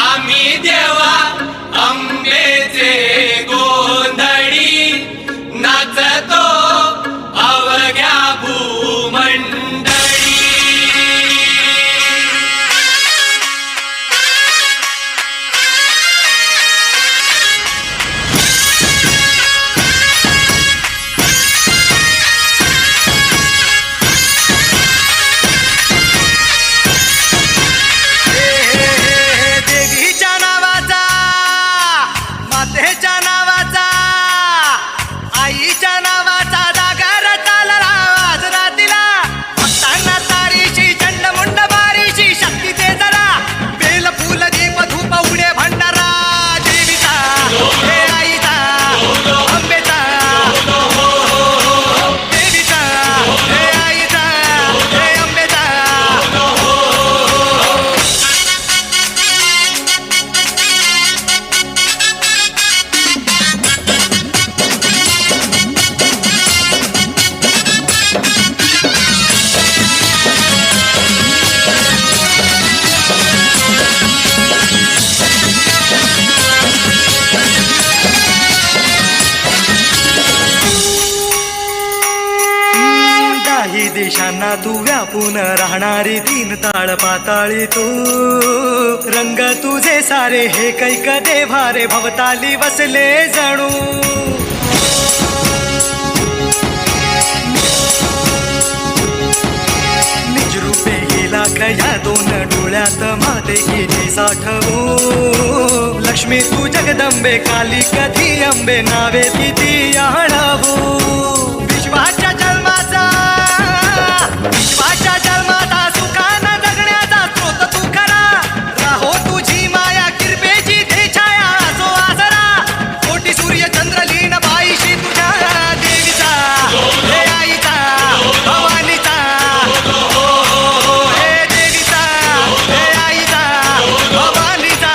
आम्ही देवा अंबेचे गोंधळी नाचतो अवघ्या भूमंडळी। देवीच्या नावाचा, मातेच्या नावाचा, आईच्या नावाचा जागर चालला वाजरातीला। भक्तांना तारीशी चंडमुंड बारीशी शक्ती ते जरा, बेल फुल दीप धूप उडे भंडारा। देवीचा हे आईचा अंबेचा, देवीचा हे आईचा हे अंबेचा। दाही दिशांना तू व्यापून राहणारी तीन ताळ पाताळी तू, रंग तुझे सारे हे कैक देभारे भवताली वसले जणू। निजरूपे ही लाख या दोन डोळ्यात माते किती साठवू, लक्ष्मी तू जगदंबे काली कधी अंबे नावे किती आळवू। विश्वाच्या जन्माचा, विश्वाच्या जन्माचा सुखान जगण्याचा स्रोत तू खरा, राहो तुझी माया कृपेची दे छाया असो आसरा। कोटी सूर्य चंद्र लीन बाईशी तुझ्या, देवीचा हे आईचा भवानीचा, हे देवीचा हे आईचा भवानीचा।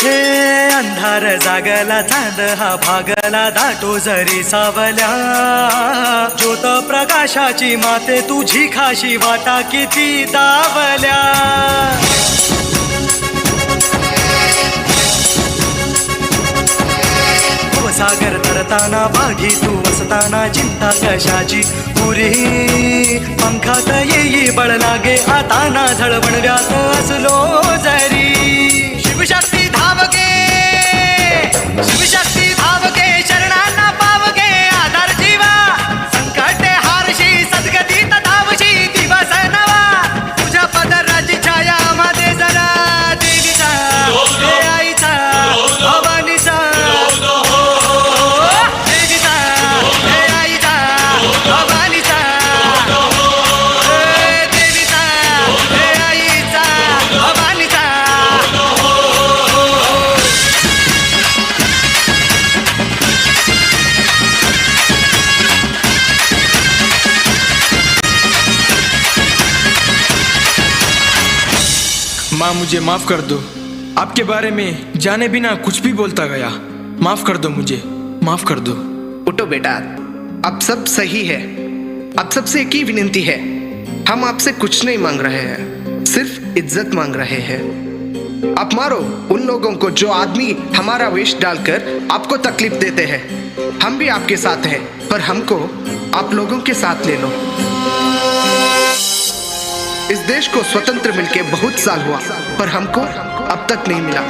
हे अंधार जागला चांद हा भागला दाटो जरी सावल्या, ज्योत प्रकाशाची माते तुझी खाशी वाटा किती दावल्या। सागर तरताना बागी तू वसताना चिंता कशाची पुरी, पंखात येई बळ लागे आता ना झळवणव्यात असलो जरी। शिवशक्ती धावगे, शिवशक्ती धावगे शरणांना पावगे आधार जीवा, संकटे हारशी सद्गतीत धावशी दिवस नवा, तुझ्या पदराची छाया मध्ये जरा। देवीचा हे आईचा भवानीचा, देवीचा हे आईचा भवानीचा, देवीचा हे आईचा भवानीचा। माँ मुझे माफ कर दो, आपके बारे में जाने बिना कुछ भी बोलता गया। माफ कर दो मुझे, माफ कर दो। उठो बेटा, अब सब सही है। अब सबसे एक ही विनती है, हम आपसे कुछ नहीं मांग रहे हैं, सिर्फ इज्जत मांग रहे हैं। आप मारो उन लोगों को जो आदमी हमारा वेश डालकर आपको तकलीफ देते हैं। हम भी आपके साथ हैं, पर हमको आप लोगों के साथ ले लो। इस देश को स्वतंत्र मिलके बहुत साल हुआ, पर हमको अब तक नहीं मिला।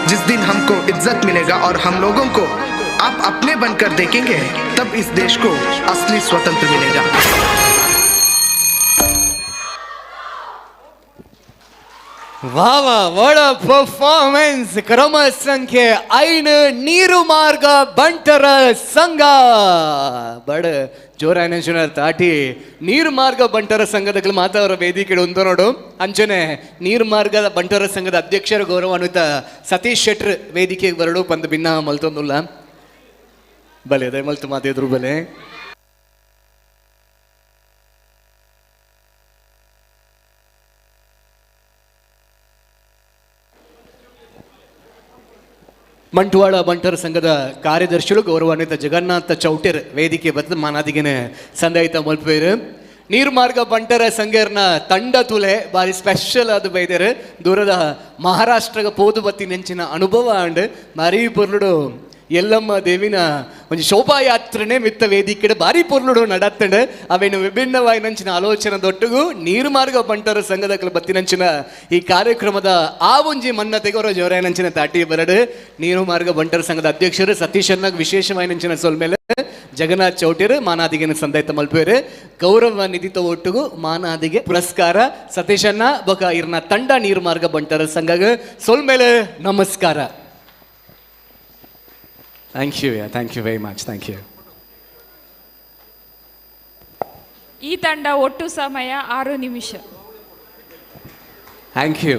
जिस दिन हमको इज्जत मिलेगा और हम लोगों को आप अपने बनकर देखेंगे, तब इस देश को असली स्वतंत्र मिलेगा। ವಾಹ್ ವಾಹ್, what a performance. ಕ್ರಮ ಸಂಖ್ಯೆ 5 ನೀರು ಮಾರ್ಗ ಬಂಟರ ಸಂಘ. ಬಡ ಜೋರಾಯನ ತಾಟಿ ನೀರು ಮಾರ್ಗ ಬಂಟರ ಸಂಘದ ಮಾತಾವರ ವೇದಿಕೆ ಉಂಟು ನೋಡು. ಅಂಚನೆ ನೀರು ಮಾರ್ಗದ ಬಂಟರ ಸಂಘದ ಅಧ್ಯಕ್ಷರ ಗೌರವಾನ್ವಿತ ಸತೀಶ್ ಶೆಟ್ರ್ ವೇದಿಕೆಗೆ ಬರಡು ಪಂದ್ ಭಿನ್ನ ಮಲ್ತೊಂದುಲ್ಲ. ಬಲೆ ಅದೇ ಮಲ್ತು ಮಾತಿದ್ರು ಬಲೆ. ಬಂಟ್ವಾಳ ಬಂಟರ ಸಂಘದ ಕಾರ್ಯದರ್ಶಿಗಳು ಗೌರವಾನ್ವಿತ ಜಗನ್ನಾಥ ಚೌಟೆರ್ ವೇದಿಕೆ ಬತ್ತದ ಮಾನಾದಿಗೆನೆ ಸಂದಾಯಿತ ಮಲ್ಪೇರು. ನೀರ್ಮಾರ್ಗ ಬಂಟರ ಸಂಘರ್ನ ತಂಡ ತುಲೆ ಬಾರಿ ಸ್ಪೆಷಲ್ ಅದು ಬೈದೇರು. ದೂರದ ಮಹಾರಾಷ್ಟ್ರಗ ಪೋದು ಬತ್ತಿ ನೆಂಚಿನ ಅನುಭವ ಅಂಡ್ ಬಾರಿ ಪೊರ್ಲುಡು ಎಲ್ಲಮ್ಮ ದೇವಿನ ಒಂಜಿ ಶೋಭಾಯಾತ್ರೆನೆ ಮಿತ್ತ ವೇದಿಕೆ ಬಾರಿ ಪೊರ್ಲುಡು ನಡತ್ತಂಡು. ಅವೇನು ವಿಭಿನ್ನವಾಗಿ ನಂಚಿನ ಆಲೋಚನೆ ದೊಟ್ಟುಗು ನೀರ್ಮಾರ್ಗ ಬಂಟರ ಸಂಘದ ಬತ್ತಿನಂಚಿನ ಈ ಕಾರ್ಯಕ್ರಮದ ಆ ಒಂಜಿ ಮನ್ನತೆಗೋರ ಜೋರಾಯನಂಚಿನ ತಾಟಿ ಬರಡು. ನೀರು ಮಾರ್ಗ ಬಂಟರ ಸಂಘದ ಅಧ್ಯಕ್ಷರು ಸತೀಶನ್ನ ವಿಶೇಷವಾಗಿ ನಂಚಿನ ಸೊಲ್ಮೇಲೆ ಜಗನ್ನಾಥ್ ಚೌಟೇರು ಮಾನಾದಿಗೆ ಸಂದಾಯಿತ ಮಲ್ಪೇರು. ಗೌರವ ನಿಧಿತ ಒಟ್ಟುಗು ಮಾನಾದಿಗೆ ಪುರಸ್ಕಾರ ಸತೀಶನ್ನ ಬೊಕ ಇರ್ನ ತಂಡ ನೀರು ಮಾರ್ಗ ಬಂಟರ ಸಂಘ ಸೊಲ್ಮೇಲೆ ನಮಸ್ಕಾರ. Thank you, yeah. Thank you very much. Thank you. ಈ ತಂಡ ಒಟ್ಟು ಸಮಯ 6 ನಿಮಿಷ. Thank you.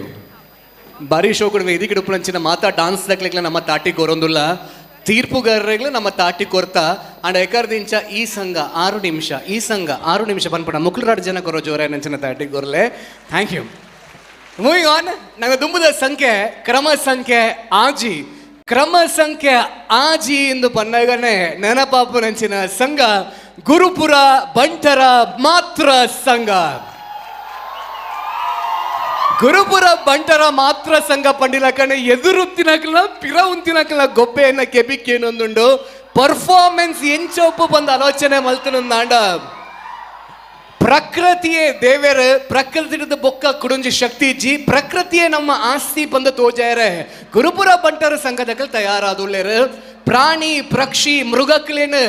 ಬಾರಿ ಶೋ ಕೂಡ ವೇದಿಕೆ ಉಪ್ಪುನಂಚಿನ ಮಾತಾ ಡಾನ್ಸ್ ದಕ್ಲೆಗ್ಲ ನಮ್ಮ ತಾಟಿ ಕೋರೊಂದುಲ್ಲ, ತೀರ್ಪುಗಾರರಿಗ್ಲ ನಮ್ಮ ತಾಟಿ ಕೊರ್ತಾ. ಅಂಡ್ ಎಕರ್ದಿಂಚ ಈ ಸಂಘ 6 ನಿಮಿಷ, ಈ ಸಂಘ 6 ನಿಮಿಷ ಪನ್ಪಣ ಮುಕ್ಲರಾಡ್ ಜನ ಕೊರೋ ಜೋರಾಯನಂಚಿನ ತಾಟಿ ಕೋರ್ಲೆ. Thank you. Moving on, ನಂಗೆ ದುಂಬುದ ಸಂಖ್ಯೆ ಕ್ರಮ ಸಂಖ್ಯೆ ಆಜಿ. ಕ್ರಮ ಸಂಖ್ಯೆ ಆಜಿ ಎಂದು ಪನ್ನಗನೆ ನೆನಪಾಪು ನಂಚಿನ ಸಂಘ ಗುರುಪುರ ಬಂಟರ ಮಾತ್ರ ಸಂಘ. ಗುರುಪುರ ಬಂಟರ ಮಾತ್ರ ಸಂಘ ಪಂಡಿಲಕಣೆ ಎದುರು ತಿನ್ನಕಲ್ಲ ಪಿರ ಉಂತಿನಕಲ್ಲ ಗೊಬ್ಬೆಯನ್ನ ಕೆಬಿಕ್ಕೇನೊಂದುಂಡು ಪರ್ಫಾರ್ಮೆನ್ಸ್ ಎಂಚೊಪ್ಪು ಬಂದ ಆಲೋಚನೆ ಮಲ್ತನೊಂದಾಂಡ. ಪ್ರಕೃತಿಯೇ ದೇವೇರು, ಪ್ರಕೃತಿದ ಬೊಕ್ಕ ಕುಡುಂಜಿ ಶಕ್ತಿ ಜಿ ಪ್ರಕೃತಿಯೇ ನಮ್ಮ ಆಸ್ತಿ ಬಂದ ತೋಜಾಯರೆ ಗುರುಪುರ ಬಂಟರ ಸಂಘದಕಲ್ ತಯಾರಾದುಳ್ಳೇರು. ಪ್ರಾಣಿ ಪಕ್ಷಿ ಮೃಗಕ್ಲೇನು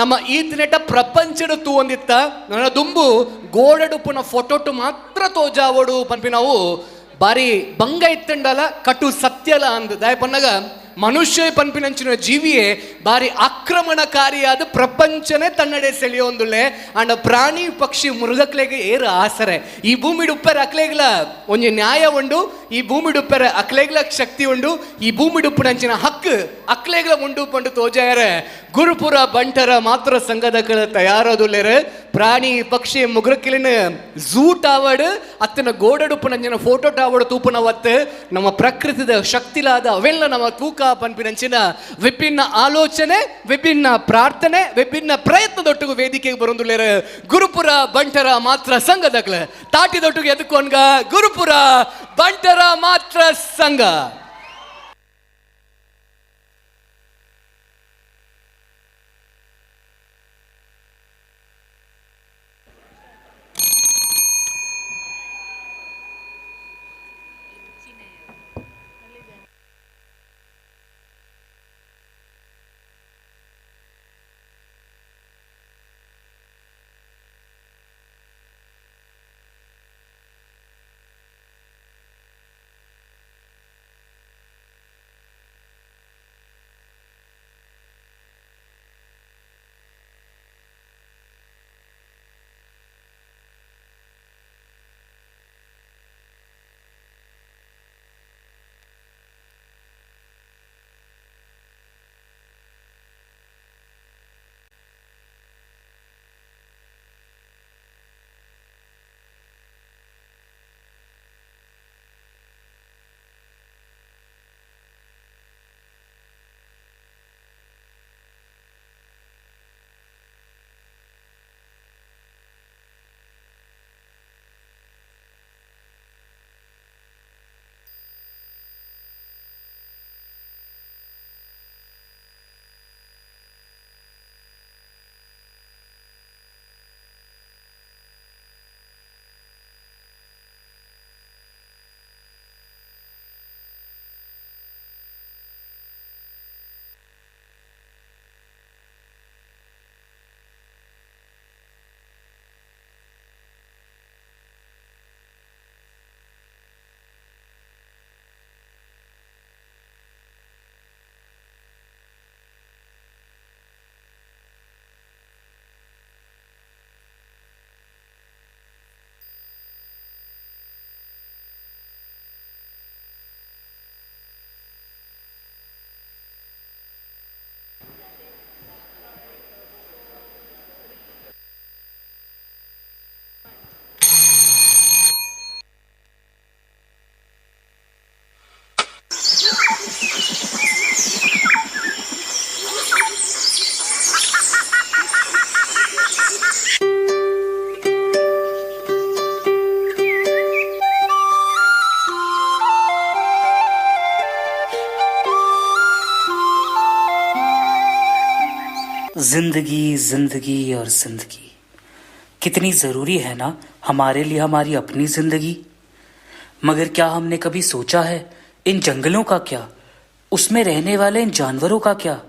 ನಮ್ಮ ಈತನೆಟ ಪ್ರಪಂಚದ ತೂ ಒಂದಿತ್ತ ನನ್ನ ದುಂಬು ಗೋಡಡುಪುನ ಫೋಟೋಟು ಮಾತ್ರ ತೋಜಾವೋಡು ಪನ್ಪಿ ನಾವು ಬಾರಿ ಬಂಗ ಇತ್ತಂಡಲ ಕಟು ಸತ್ಯಲ ಅಂದ ದಾಯ ಪನ್ನಗ ಮನುಷ್ಯ ಪನ್ಪಿನಂಚಿನ ಜೀವಿಯೇ ಬಾರಿ ಆಕ್ರಮಣಕಾರಿಯಾದ ಪ್ರಪಂಚನೇ ತನ್ನಡೆ ಸೆಳೆಯೊಂದುಳ್ಳೆ. ಅಂಡ ಪ್ರಾಣಿ ಪಕ್ಷಿ ಮೃಗಕ್ಲೆಗೆ ಏರು ಆಸರೆ ಈ ಭೂಮಿಡುಪ್ಪರ ಅಕ್ಲೆಗ್ಲ ಒಂಜಿ ನ್ಯಾಯ ಉಂಡು, ಈ ಭೂಮಿಡುಪ್ಪರ ಅಕ್ಲೆಗ್ಲ ಶಕ್ತಿ ಉಂಡು, ಈ ಭೂಮಿಡುಪ್ಪನಂಚಿನ ಹಕ್ಕು ಅಕ್ಲೆಗ್ಲ ಉಂಡು ಪಂಡು ತೋಜಾಯರೆ ಗುರುಪುರ ಬಂಟರ ಮಾತ್ರ ಸಂಘದ ತಯಾರದುಲ್ಲೇರು. ಪ್ರಾಣಿ ಪಕ್ಷಿ ಮುಗ್ರಕ್ಕಿಲಿನ ಝೂ ಟಾವಡ್ ಅತ್ತನ ಗೋಡಡುಪ್ಪನಂಚಿನ ಫೋಟೋ ಟಾವಡ್ ತೂಪುನವತ್ತು ನಮ್ಮ ಪ್ರಕೃತಿದ ಶಕ್ತಿಲಾದ ಅವೆಲ್ಲ ನಮ್ಮ ತೂಕ ಪನ್ಪಿನಂಚಿನ ವಿಭಿನ್ನ ಆಲೋಚನೆ, ವಿಭಿನ್ನ ಪ್ರಾರ್ಥನೆ, ವಿಭಿನ್ನ ಪ್ರಯತ್ನದೊಟ್ಟಿಗೂ ವೇದಿಕೆಗೆ ಬರೊಂದುಲ್ಲೇರು ಗುರುಪುರ ಬಂಟರ ಮಾತ್ರ ಸಂಘದಕ್ಲ. ತಾಟಿದೊಟ್ಟಿಗೆ ಎದಕ್ಕೊಂಡ್ಗ ಗುರುಪುರ ಬಂಟರ ಮಾತ್ರ ಸಂಘ. जिंदगी जिंदगी और जिंदगी कितनी ज़रूरी है ना हमारे लिए हमारी अपनी जिंदगी। मगर क्या हमने कभी सोचा है इन जंगलों का क्या, उसमें रहने वाले इन जानवरों का क्या?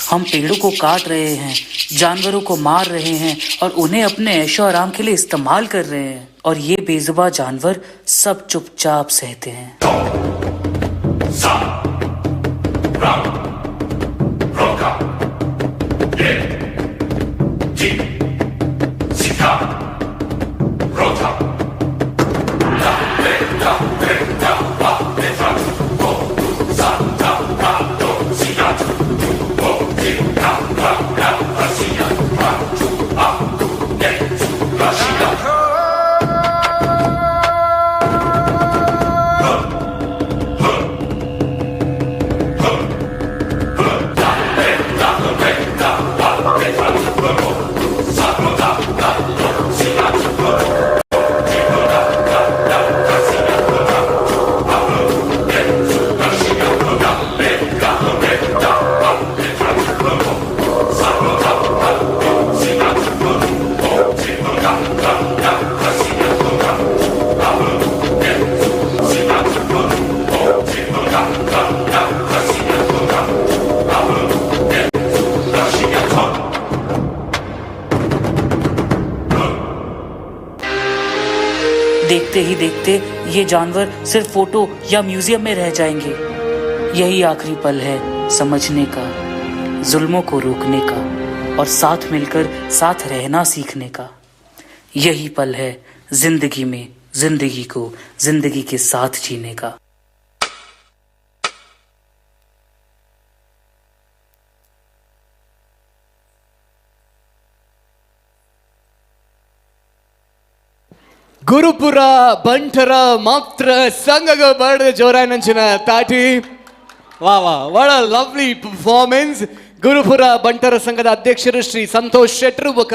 हम पेड़ों को काट रहे हैं, जानवरों को मार रहे हैं और उन्हें अपने ऐशो आराम के लिए इस्तेमाल कर रहे हैं, और ये बेजुबान जानवर सब चुपचाप सहते हैं। देखते ही देखते ये जानवर सिर्फ फोटो या म्यूजियम में रह जाएंगे। यही आखिरी पल है समझने का, जुल्मों को रोकने का और साथ मिलकर साथ रहना सीखने का। यही पल है जिंदगी में जिंदगी को जिंदगी के साथ जीने का। ಗುರುಪುರ ಬಂಟರ ಮಾತ್ರ ಸಂಘಗ ಬಡ ಜೋರಾನಂಚಿನ ತಾಟಿ. ವಾ ವಾ, what a lovely performance. Gurupura ಬಂಟರ ಸಂಘದ ಅಧ್ಯಕ್ಷರು ಶ್ರೀ ಸಂತೋಷ್ ಶೆಟ್ಟರು ಬೊಕ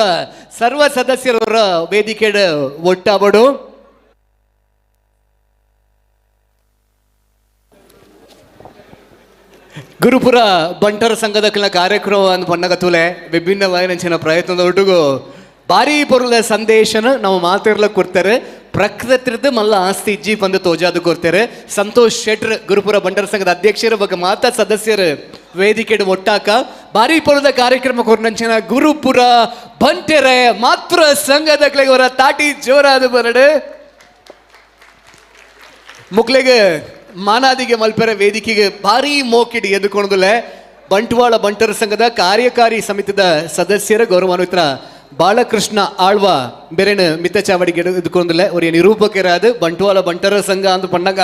ಸರ್ವ ಸದಸ್ಯರವರ ವೇದಿಕೆ ಒಟ್ಟಾಬಡು. ಗುರುಪುರ ಬಂಟರ ಸಂಘದ ಕೆಲ ಕಾರ್ಯಕ್ರಮ ಅಂದ್ ಪನ್ನಗ ತುಲೆ ವಿಭಿನ್ನವಾಯಿನಂಚಿನ ಪ್ರಯತ್ನದ ಒಟ್ಟುಗು ಭಾರಿ ಪೊರುಲ ಸಂದೇಶನ ನಾವು ಮಾತಿರ್ಲ ಕೊಡ್ತಾರೆ. ಪ್ರಕೃತಿರ್ದು ಮಲ್ಲ ಆಸ್ತಿ ಇಜ್ಜಿ ಬಂದು ತೋಜಾದು ಕೊಡ್ತಾರೆ. ಸಂತೋಷ್ ಶೆಟ್ರ್ ಗುರುಪುರ ಬಂಟರ ಸಂಘದ ಅಧ್ಯಕ್ಷರ ಬಗ್ಗೆ ಮಾತಾ ಸದಸ್ಯರು ವೇದಿಕೆ ಒಟ್ಟಾಕ ಭಾರಿ ಪೊರುದ ಕಾರ್ಯಕ್ರಮ ಕೊರ್ನಂಚಿನ ಗುರುಪುರ ಬಂಟೆರೆ ಮಾತೃ ಸಂಘದ ಅವರ ತಾಟಿ ಜೋರಾದ ಬರಡು ಮುಕ್ಲೆಗೆ ಮಾನಾದಿಗೆ ಮಲ್ಪೆರೆ ವೇದಿಕೆಗೆ ಭಾರಿ ಮೋಕಿಡಿ ಎದ್ದುಕೊಂಡುಲೆ ಬಂಟ್ವಾಳ ಬಂಟರ ಸಂಘದ ಕಾರ್ಯಕಾರಿ ಸಮಿತಿದ ಸದಸ್ಯರ ಗೌರವಾನ್ವಿತರ ಬಾಲಕೃಷ್ಣ ಆಳ್ವ ಬೇರೆನು ಮಿತ್ತ ಚಾವಡಿಗೆ ಎದುಕೊಂದಿಲ್ಲ ஒரு ನಿರೂಪಕರಾದ ಬಂಟ್ವಾಳ ಬಂಟರ ಸಂಘ ಅಂದು ಪಣ್ಣಾಗ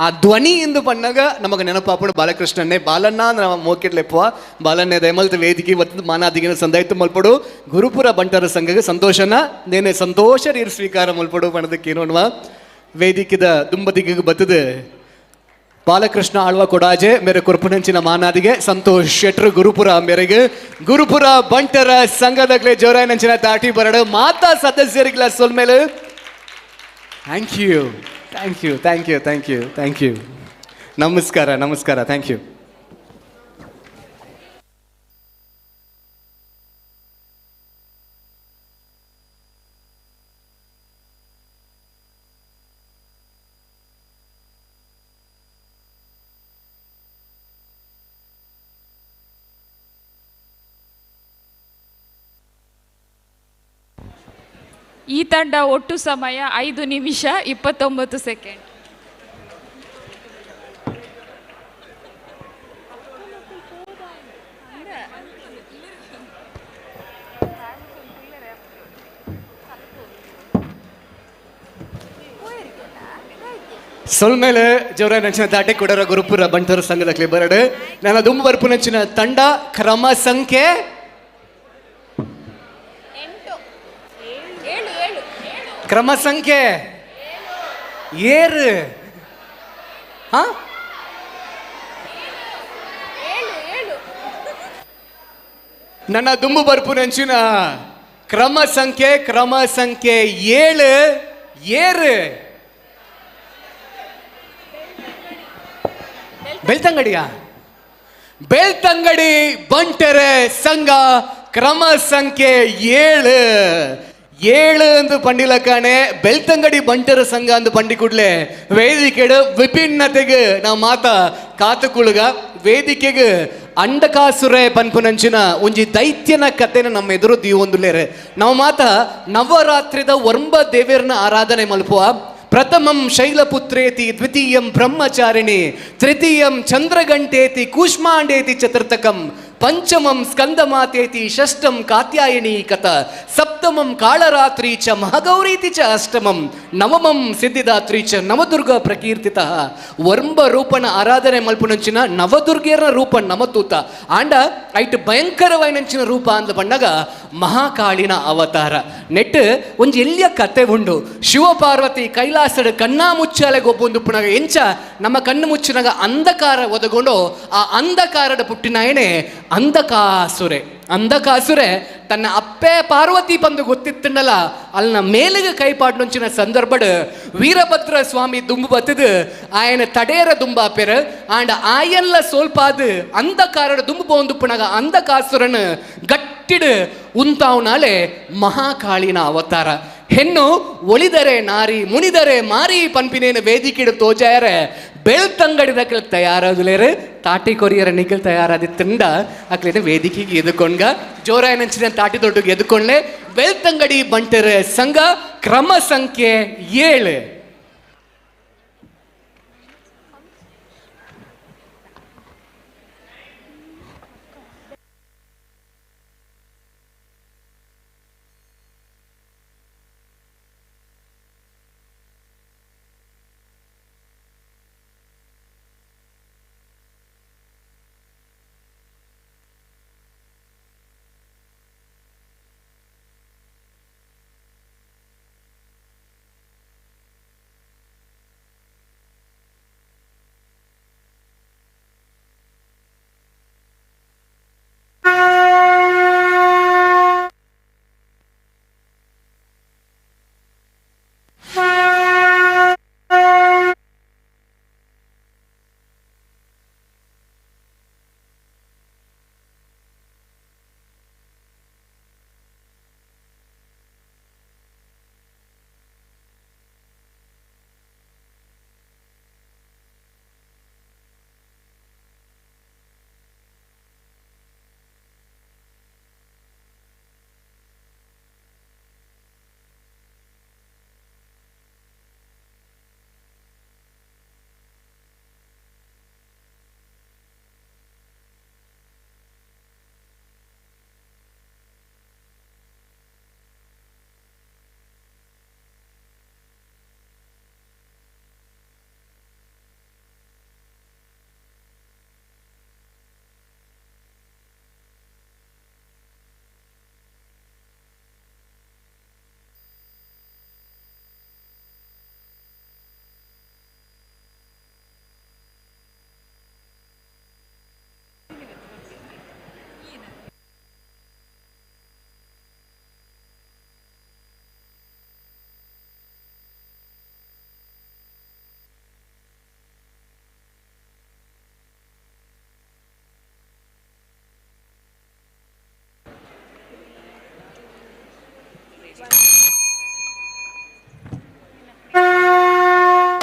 ಆ ಧ್ವನಿ ಎಂದು ಪಣ್ಣಾಗ ನಮಗೆ ನೆನಪಾಪಡು ಬಾಲಕೃಷ್ಣನ್ನೇ ಬಾಲಣ್ಣ ನಮ್ಮ ಮೋಕಿಡ್ಲೆಪ್ಪುವ ಬಾಲನ್ನೇ ದಯಮಲ್ತ ವೇದಿಕೆ ಬತ್ತದ ಮಾನಾದಿಗಿನ ಸಂದಾಯ್ತು ಮಲ್ಪಡು ಗುರುಪುರ ಬಂಟರ ಸಂಘಕ್ಕೆ ಸಂತೋಷನ ನೇನೆ ಸಂತೋಷ ನೀರು ಸ್ವೀಕಾರ ಮಲ್ಪಡು ಪಣದಕ್ಕೆ ನೋಡುವ ವೇದಿಕೆದ ದುಂಬದಿಗೆ ಬತ್ತದ ಬಾಲಕೃಷ್ಣ ಆಳ್ವ ಕೊಡಾಜೆ ಮೇರೆ ಕೊರ್ಪುನಂಚಿನ ಮಾನಾದಿಗೆ ಸಂತೋಷ್ ಶೆಟ್ರು ಗುರುಪುರ ಮೇರೆಗೆ ಗುರುಪುರ ಬಂಟರ ಸಂಘದಗ್ಲೆ ಜೋರಾಯನಂಚಿನ ತಾಟಿ ಬರಡು ಮಾತಾ ಸದಸ್ಯರಿಗೆಲ್ಲ ಸೊಲ್ಮೇಲೆ thank you thank you thank you thank you thank you. ನಮಸ್ಕಾರ ನಮಸ್ಕಾರ, thank you. ಈ ತಂಡ ಒಟ್ಟು ಸಮಯ 5 ನಿಮಿಷ 29 ಸೆಕೆಂಡ್. ಸೊಲ್ಮೇಲೆ ಜೋರ ನಂಚಿನ ದಾಟೆ ಕೊಡರ ಗುರುಪುರ ಬಂಟರ ಸಂಘದ ಬರಡು ನನ್ನ ದುಂಬು ಬರ್ಪು ನಂಚಿನ ತಂಡ ಕ್ರಮ ಸಂಖ್ಯೆ ಕ್ರಮ ಸಂಖ್ಯೆ ಏರು ಹಾ ನನ್ನ ದುಂಬು ಬರ್ಪು ನಂಚಿನ ಕ್ರಮ ಸಂಖ್ಯೆ 7 ಏರು ಬೆಳ್ತಂಗಡಿಯ ಬೆಳ್ತಂಗಡಿ ಬಂಟರೆ ಸಂಘ ಕ್ರಮ ಸಂಖ್ಯೆ 7 7 ಎಂದು ಪಂಡಿಲಕ್ಕಾಣೆ ಬೆಳ್ತಂಗಡಿ ಬಂಟರ ಸಂಘ ಅಂದು ಪಂಡಿ ಕೂಡಲೇ ವೇದಿಕೆಡು ವಿಭಿನ್ನತೆಗೆ ನಾವು ಮಾತಾ ಕಾತುಕುಳುಗ ವೇದಿಕೆಗೆ ಅಂಡಕಾಸುರೆ ಪನ್ಪುನಂಚಿನ ಒಂಜಿ ದೈತ್ಯನ ಕಥೆನ ನಮ್ಮ ಎದುರು ದೀವೊಂದುಲೇರೆ ನಾವು ಮಾತಾ ನವರಾತ್ರಿದ ವರ್ಂಬ ದೇವಿಯರನ್ನ ಆರಾಧನೆ ಮಲ್ಪುವ. ಪ್ರಥಮಂ ಶೈಲಪುತ್ರೇತಿ ದ್ವಿತೀಯಂ ಬ್ರಹ್ಮಚಾರಿಣಿ ತೃತೀಯಂ ಚಂದ್ರಗಂಟೇತಿ ಕೂಷ್ಮಾಂಡೇತಿ ಚತುರ್ಥಕಂ ಪಂಚಮಂ ಸ್ಕಂದಮಾತೇತಿ ಷಷ್ಠಂ ಕಾತ್ಯಾಯಣಿ ಕಥ ಸಪ್ತಮಂ ಕಾಳರಾತ್ರಿ ಚ ಮಹಾಗೌರೀತಿ ಚ ಅಷ್ಟಮಂ ನವಮಂ ಸಿದ್ಧಿದಾತ್ರಿ ಚ ನವದುರ್ಗ ಪ್ರಕೀರ್ತಿತಃ. ವರ್ಂಬ ರೂಪನ ಆರಾಧನೆ ಮಲ್ಪುನಂಚಿನ ನವದುರ್ಗೆಯರ ರೂಪ ನಮತೂತ ಆಂಡ ಐಟ್ ಭಯಂಕರವೈನಂಚಿನ ರೂಪ ಅಂದ ಬಣ್ಣಗ ಮಹಾಕಾಳಿನ ಅವತಾರ ನೆಟ್ ಒಂಜಿ ಎಲ್ಲಿಯ ಕತೆ ಉಂಡು. ಶಿವಪಾರ್ವತಿ ಕೈಲಾಸದ ಕಣ್ಣಾ ಮುಚ್ಚಾಲೆ ಗೊಬ್ಬೊಂದು ಪುನಗ ಎಂಚ ನಮ್ಮ ಕಣ್ಣು ಮುಚ್ಚಿನಾಗ ಅಂಧಕಾರ ಒದಗೊಂಡು ಆ ಅಂಧಕಾರದ ಪುಟ್ಟಿನಾಯನೆ ಅಂಧಕಾಸುರೆ. ಅಂಧಕಾಸುರೆ ತನ್ನ ಅಪ್ಪೆ ಪಾರ್ವತಿ ಬಂದು ಗೊತ್ತಿತ್ತಂಡಲ್ಲ ಅಲ್ಲಿನ ಮೇಲಿಗೆ ಕೈಪಾಡ್ನೊಂಚಿನ ಸಂದರ್ಭಡ್ ವೀರಭದ್ರ ಸ್ವಾಮಿ ದುಂಬು ಬತ್ತದು ಆಯನ ತಡೇರ ದುಂಬಾಪೆರ್ ಆಂಡ ಆಯಲ್ಲ ಸೋಲ್ಪಾದು ಅಂಧಕಾರಡ ದುಂಬು ಪೋಂದುಪ್ಪನಾಗ ಅಂಧಕಾಸುರನ್ ಗಟ್ಟಿಡು ಉಂತಾವನಾಲೆ ಮಹಾಕಾಳಿನ ಅವತಾರ. ಹೆಣ್ಣು ಒಳಿದರೆ ನಾರಿ ಮುನಿದರೆ ಮಾರಿ ಪನ್ಪಿನೇನು ವೇದಿಕೆಡು ತೋಜಾಯರೆ ಬೆಳ್ತಂಗಡಿದ ತಯಾರಾದುಲೇರು ತಾಟಿ ಕೊರಿಯರ ನಿಖಲ್ ತಯಾರಾದಿತ್ತಂಡ ಅಕ್ಲೇನು ವೇದಿಕೆಗೆ ಎದುಕೊಂಡ್ಗ ಜೋರಾಯನಂಚಿನ ತಾಟಿ ದೊಡ್ಡಗೆ ಎದುಕೊಂಡ್ಲೆ ಬೆಳ್ತಂಗಡಿ ಬಂಟರ ಸಂಘ ಕ್ರಮ ಸಂಖ್ಯೆ 7.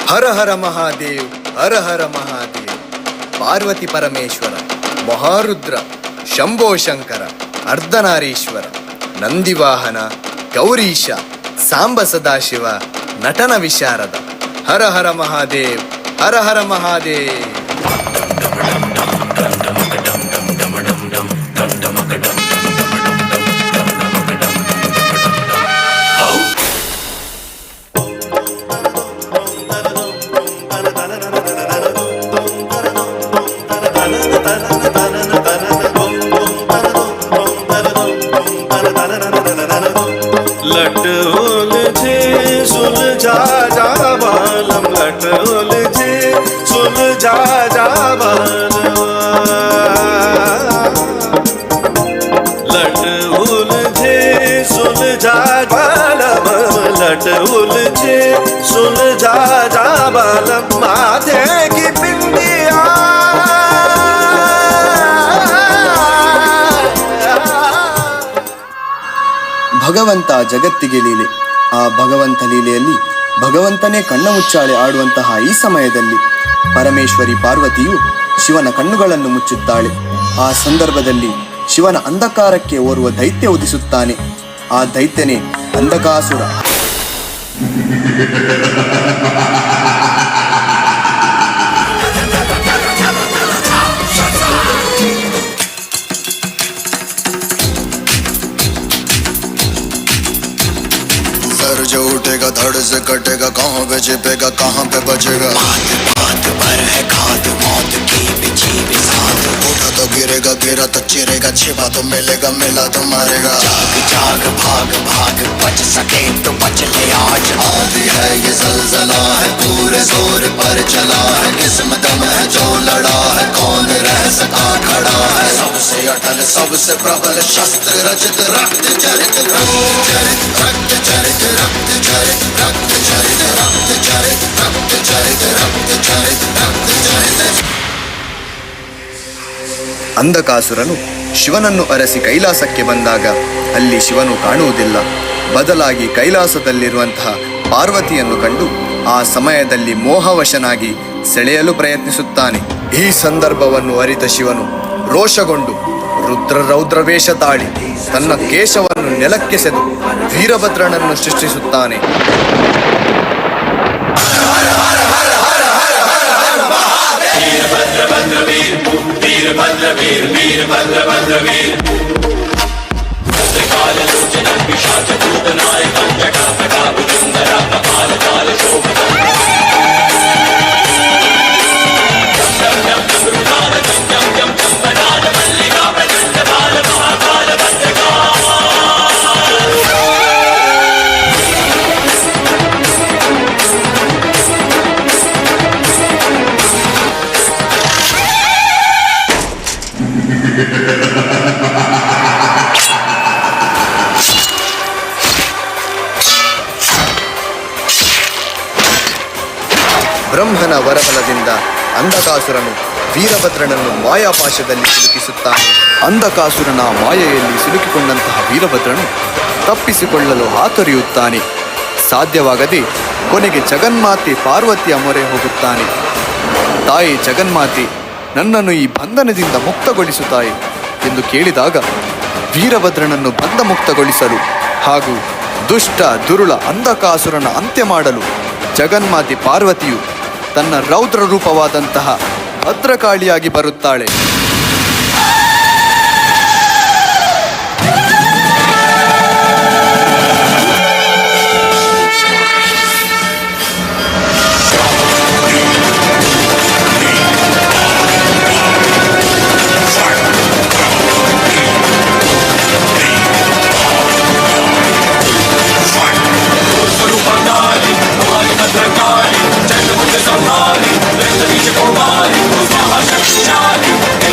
ಹರ ಹರ ಮಹಾದೇವ್, ಹರ ಹರ ಮಹಾದೇವ್. ಪಾರ್ವತಿ ಪರಮೇಶ್ವರ, ಮಹಾರುದ್ರ, ಶಂಭೋ ಶಂಕರ, ಅರ್ಧನಾರೀಶ್ವರ, ನಂದಿವಾಹನ, ಗೌರೀಶ, ಸಾಂಬ ಸದಾಶಿವ, ನಟನ ವಿಶಾರದ. ಹರ ಹರ ಮಹಾದೇವ್, ಹರ ಹರ ಮಹಾದೇವ್. लट उलझे सुलझा जा बालम, लट उलझे सुलझा जा बालम, लट उलझे सुलझा बालम, लट उलझे सुलझा जा बालम, माथे की बिंदिया। ಭಗವಂತ ಜಗತ್ತಿಗೆ ಲೀಲೆ. ಆ ಭಗವಂತ ಲೀಲೆಯಲ್ಲಿ ಭಗವಂತನೇ ಕಣ್ಣ ಮುಚ್ಚಾಳೆ ಆಡುವಂತಹ ಈ ಸಮಯದಲ್ಲಿ ಪರಮೇಶ್ವರಿ ಪಾರ್ವತಿಯು ಶಿವನ ಕಣ್ಣುಗಳನ್ನು ಮುಚ್ಚುತ್ತಾಳೆ. ಆ ಸಂದರ್ಭದಲ್ಲಿ ಶಿವನ ಅಂಧಕಾರಕ್ಕೆ ಓರ್ವ ದೈತ್ಯ ಉದಿಸುತ್ತಾನೆ. ಆ ದೈತ್ಯನೇ ಅಂಧಕಾಸುರ. सर जो उठेगा धड़ से कटेगा, कहाँ पे छिपेगा कहाँ पे बचेगा। बात बात पर है खाद मौत की बिछी बिसात। उठा तो गिरेगा, गिरा तो चिरेगा, छिपा तो मिलेगा, मिला तो मारेगा। जाग जाग भाग भाग, बच सके तो बच ले आज। आंधी है ये जलजला है, पूरे जोर पर चला है, किस्म दम है जो लड़ा है, कौन रह सका खड़ा है। सबसे अटल सबसे प्रबल शस्त्र रचित रक्त चरित, रक्त चरित रक्त चरित रक्त चरित रक्त चरित रक्त चरित रक्त चरित रक्त चरित रक्त चरित। ಅಂಧಕಾಸುರನು ಶಿವನನ್ನು ಅರಸಿ ಕೈಲಾಸಕ್ಕೆ ಬಂದಾಗ ಅಲ್ಲಿ ಶಿವನು ಕಾಣುವುದಿಲ್ಲ. ಬದಲಾಗಿ ಕೈಲಾಸದಲ್ಲಿರುವಂತಹ ಪಾರ್ವತಿಯನ್ನು ಕಂಡು ಆ ಸಮಯದಲ್ಲಿ ಮೋಹವಶನಾಗಿ ಸೆಳೆಯಲು ಪ್ರಯತ್ನಿಸುತ್ತಾನೆ. ಈ ಸಂದರ್ಭವನ್ನು ಅರಿತ ಶಿವನು ರೋಷಗೊಂಡು ರುದ್ರ ರೌದ್ರವೇಷ ತಾಳಿ ತನ್ನ ಕೇಶವನ್ನು ನೆಲಕ್ಕೆಸೆದು ವೀರಭದ್ರನನ್ನು ಸೃಷ್ಟಿಸುತ್ತಾನೆ. ಬ್ರಹ್ಮನ ವರಬಲದಿಂದ ಅಂಧಕಾಸುರನು ವೀರಭದ್ರನನ್ನು ಮಾಯಾಪಾಶದಲ್ಲಿ ಸಿಲುಕಿಸುತ್ತಾನೆ. ಅಂಧಕಾಸುರನ ಮಾಯೆಯಲ್ಲಿ ಸಿಲುಕಿಕೊಂಡಂತಹ ವೀರಭದ್ರನು ತಪ್ಪಿಸಿಕೊಳ್ಳಲು ಹಾತೊರೆಯುತ್ತಾನೆ. ಸಾಧ್ಯವಾಗದೆ ಕೊನೆಗೆ ಜಗನ್ಮಾತೆ ಪಾರ್ವತಿಯ ಮೊರೆ ಹೋಗುತ್ತಾನೆ. ತಾಯಿ ಜಗನ್ಮಾತೆ, ನನ್ನನ್ನು ಈ ಬಂಧನದಿಂದ ಮುಕ್ತಗೊಳಿಸುತ್ತಾಯಿ ಎಂದು ಕೇಳಿದಾಗ ವೀರಭದ್ರನನ್ನು ಬಂಧ ಮುಕ್ತಗೊಳಿಸಲು ಹಾಗೂ ದುಷ್ಟ ದುರುಳ ಅಂಧಕಾಸುರನ ಅಂತ್ಯ ಮಾಡಲು ಜಗನ್ಮಾತೆ ಪಾರ್ವತಿಯು ತನ್ನ ರೌದ್ರ ರೂಪವಾದಂತಹ ಭದ್ರಕಾಳಿಯಾಗಿ ಬರುತ್ತಾಳೆ. Bhadrakali,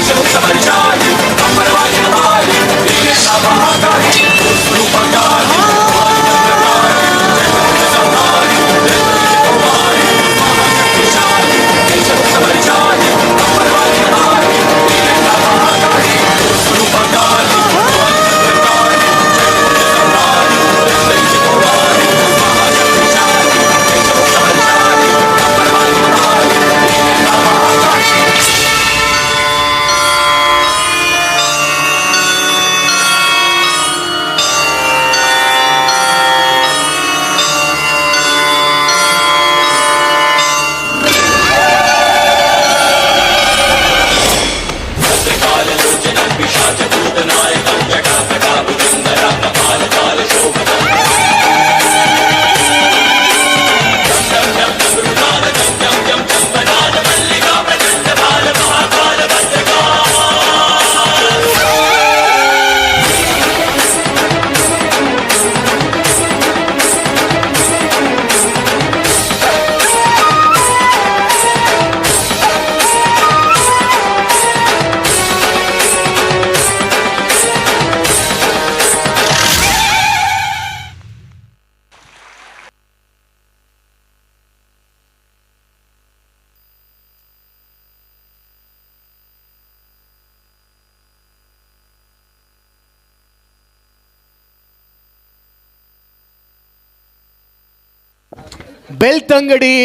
ಬೆಳ್ತಂಗಡಿ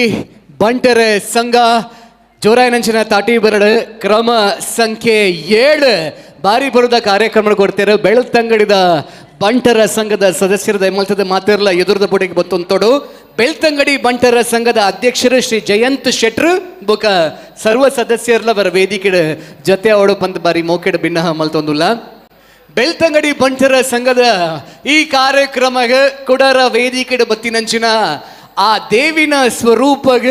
ಬಂಟರ ಸಂಘ ಜೋರಾಯನಂಚಿನ ತಾಟಿ ಬರಡು ಕ್ರಮ ಸಂಖ್ಯೆ 7 ಬಾರಿ ಬರದ ಕಾರ್ಯಕ್ರಮ ಕೊಡ್ತಾರೆ. ಬೆಳ್ತಂಗಡಿದ ಬಂಟರ ಸಂಘದ ಸದಸ್ಯರ ದಯಮಾಲ್ತದ ಮಾತಿರಲ್ಲ ಎದುರದ ಪುಟಿಗೆ ಬತ್ತೊಂತೋಡು. ಬೆಳ್ತಂಗಡಿ ಬಂಟರ ಸಂಘದ ಅಧ್ಯಕ್ಷರು ಶ್ರೀ ಜಯಂತ್ ಶೆಟ್ರು ಬೊಕ ಸರ್ವ ಸದಸ್ಯರ್ಲ ಬರ ವೇದಿಕೆ ಜೊತೆ ಅವಳು ಪಂತ ಬಾರಿ ಮೋಕೆಡ್ ಭಿನ್ನ ಮಲ್ತೊಂದುಲ್ಲ. ಬೆಳ್ತಂಗಡಿ ಬಂಟರ ಸಂಘದ ಈ ಕಾರ್ಯಕ್ರಮಗ ಕುಡರ ವೇದಿಕೆ ಬತ್ತಿನಂಚಿನ ಆ ದೇವಿನ ಸ್ವರೂಪಗ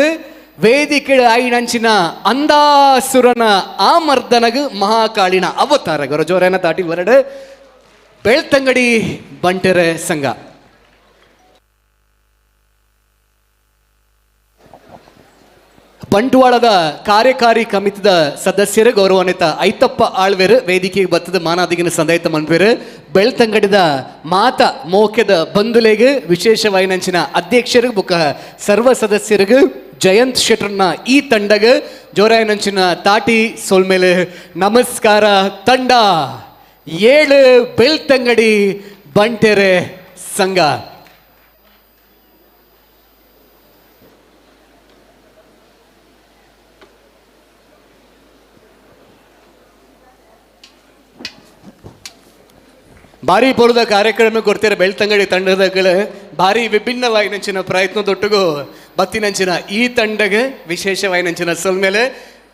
ವೇದಿಕೆ ಆಯಿನಂಚಿನ ಅಂದಾಸುರನ ಆ ಮರ್ದನಗ ಮಹಾಕಾಳಿನ ಅವತಾರ ಗೌರ ಜೋರೇನ ತಾಟಿ ಬರಡು. ಬೆಳ್ತಂಗಡಿ ಬಂಟರ ಸಂಘ. ಬಂಟ್ವಾಳದ ಕಾರ್ಯಕಾರಿ ಕಮಿತಿದ ಸದಸ್ಯರು ಗೌರವಾನ್ವಿತ ಐತಪ್ಪ ಆಳ್ವೇರು ವೇದಿಕೆಗೆ ಬತ್ತದ ಮಾನಾದಿಗಿನ ಸಂದಾಯಿತ ಮನ್ಪೇರು. ಬೆಳ್ತಂಗಡಿದ ಮಾತ ಮೋಕೆದ ಬಂಧುಲೆಗೆ ವಿಶೇಷವಾಯಿನಂಚಿನ ಅಧ್ಯಕ್ಷರಿಗೆ ಬುಕ್ಕ ಸರ್ವ ಸದಸ್ಯರಿಗೂ ಜಯಂತ್ ಶೆಟ್ರನ್ನ ಈ ತಂಡಗ ಜೋರಾಯನಂಚಿನ ತಾಟಿ ಸೋಲ್ಮೇಲೆ ನಮಸ್ಕಾರ. ತಂಡ 7 ಬೆಳ್ತಂಗಡಿ ಬಂಟೆರೆ ಸಂಘ. ಭಾರಿ ಪೊರುದ ಕಾರ್ಯಕ್ರಮ ಕೊಡ್ತೀರ ಬೆಳ್ತಂಗಡಿ ತಂಡದಗಳು ಭಾರಿ ವಿಭಿನ್ನವಾಗಿನಂಚಿನ ಪ್ರಯತ್ನದೊಟ್ಟಿಗೂ ಬತ್ತಿನಂಚಿನ ಈ ತಂಡಗೆ ವಿಶೇಷವಾಗಿನಂಚಿನ ಸೊಲ್ಮೇಲೆ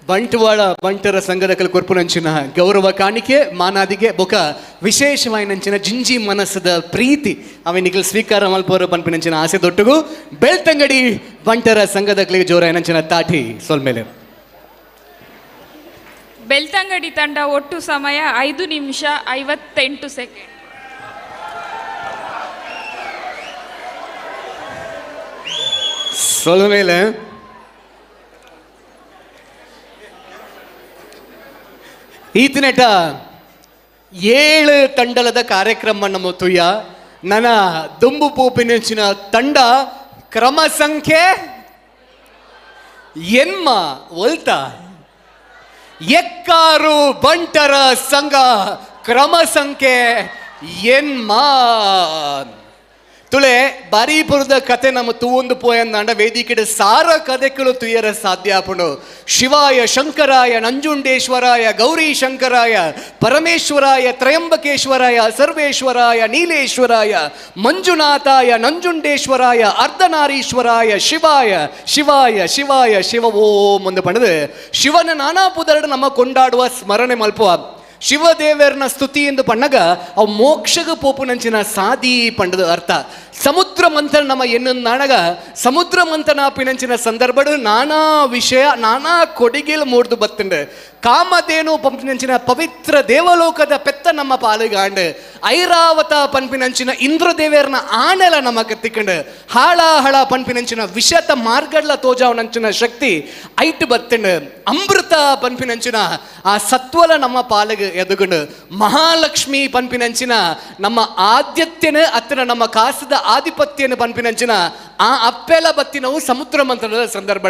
ಬಂಟ್ವಾಳ ಬಂಟರ ಸಂಘದ ಕೊರ್ಪುನಂಚಿನ ಗೌರವ ಕಾಣಿಕೆ ಮಾನಾದಿಗೆ ಬೊಕ ವಿಶೇಷವಾಗಿನಂಚಿನ ಜಿಂಜಿ ಮನಸ್ಸದ ಪ್ರೀತಿ ಅವನಿಗೆ ಸ್ವೀಕಾರ ಮಲ್ಪೋರ ಪನ್ಪಿನಂಚಿನ ಆಸೆ ದೊಟ್ಟುಗು ಬೆಳ್ತಂಗಡಿ ಬಂಟರ ಸಂಘದ ಜೋರಾಯನಂಚಿನ ತಾಟಿ ಸೊಲ್ಮೇಲೆ. ಬೆಳ್ತಂಗಡಿ ತಂಡ ಒಟ್ಟು ಸಮಯ 5 ನಿಮಿಷ 58 ಸೆಕೆಂಡ್. ಸೊಲ್ಮೇಲೆ ಈತನೆಟ 7 ತಂಡಲದ ಕಾರ್ಯಕ್ರಮ ನಮ್ಮ ತುಯ್ಯ ನನ್ನ ದುಂಬು ಪೂಪಿನಂಚಿನ ತಂಡ ಕ್ರಮ ಸಂಖ್ಯೆ ಎನ್ಮ ಒಲ್ತ ಎಕ್ಕಾರು ಬಂಟರ ಸಂಘ ಕ್ರಮ ಸಂಖ್ಯೆ ಎನ್ಮ. ತುಳೆ ಬಾರಿಪುರದ ಕತೆ ನಮ್ಮ ತೂವೊಂದು ಪೋಯಂದಾಂಡ ವೇದಿಕೆಡ್ ಸಾರ ಕದೆಗಳು ತುಯ್ಯರ ಸಾಧ್ಯ ಆಪುಂಡು. ಶಿವಾಯ ಶಂಕರಾಯ ನಂಜುಂಡೇಶ್ವರಾಯ ಗೌರಿ ಶಂಕರಾಯ ಪರಮೇಶ್ವರಾಯ ತ್ರಯಂಬಕೇಶ್ವರಾಯ ಸರ್ವೇಶ್ವರಾಯ ನೀಲೇಶ್ವರಾಯ ಮಂಜುನಾಥಾಯ ನಂಜುಂಡೇಶ್ವರಾಯ ಅರ್ಧನಾರೀಶ್ವರಾಯ ಶಿವಾಯ ಶಿವಾಯ ಶಿವಾಯ ಶಿವ ಓಂ ಒಂದು ಪಣದು ಶಿವನ ನಾನಾ ಪುದರಡು ನಮ್ಮ ಕೊಂಡಾಡುವ ಸ್ಮರಣೆ ಮಲ್ಪುವ ಶಿವದೇವರನ ಸ್ತುತಿ ಎಂದು ಪಣ್ಣಗ ಅವು ಮೋಕ್ಷಗ ಪೋಪುನಂಚಿನ ಸಾದಿ ಪಂಡದ ಅರ್ಥ. ಸಮುದ್ರ ಮಂಥನ ನಮ್ಮ ಎನ್ನು ನಾಣಗ ಸಮುದ್ರ ಮಂಥನಾಪಿನಂಚಿನ ಸಂದರ್ಭಡು ನಾನಾ ವಿಷಯ ನಾನಾ ಕೊಡಿಗೆಲ್ ಮೂಡ್ದು ಬತ್ತುಂಡು. ಕಾಮಧೇನು ಪಂಪಿನಂಚಿನ ಪವಿತ್ರ ದೇವಲೋಕದ ಪೆತ್ತ ನಮ್ಮ ಪಾಲಿಗಾಂಡು ಐರಾವತ ಪಂಪಿನಂಚಿನ ಇಂದ್ರದೇವರನ ಆನೆಲ ನಮ್ಮ ಕತ್ತಿಕಂಡು ಹಾಳ ಹಳ ಪಂಪಿನಂಚಿನ ವಿಷತ ಮಾರ್ಗಡ್ಲ ತೋಜಾವನಂಚಿನ ಶಕ್ತಿ ಐಟ್ ಬತ್ತುಂಡು. ಅಮೃತ ಪಂಪಿನಂಚಿನ ಆ ಸತ್ವಲ ನಮ್ಮ ಪಾಲಿಗೆ ಎದುಗುಂಡು. ಮಹಾಲಕ್ಷ್ಮಿ ಪಂಪಿನಂಚಿನ ನಮ್ಮ ಆದ್ಯತ್ಯನ ಅತ್ತನ ನಮ್ಮ ಕಾಸದ ಆಧಿಪತ್ಯನ ಪಂಪಿನಂಚಿನ ಆ ಅಪ್ಪೆಲ ಬತ್ತಿನವು ಸಮುದ್ರ ಮಂಥನದ ಸಂದರ್ಭ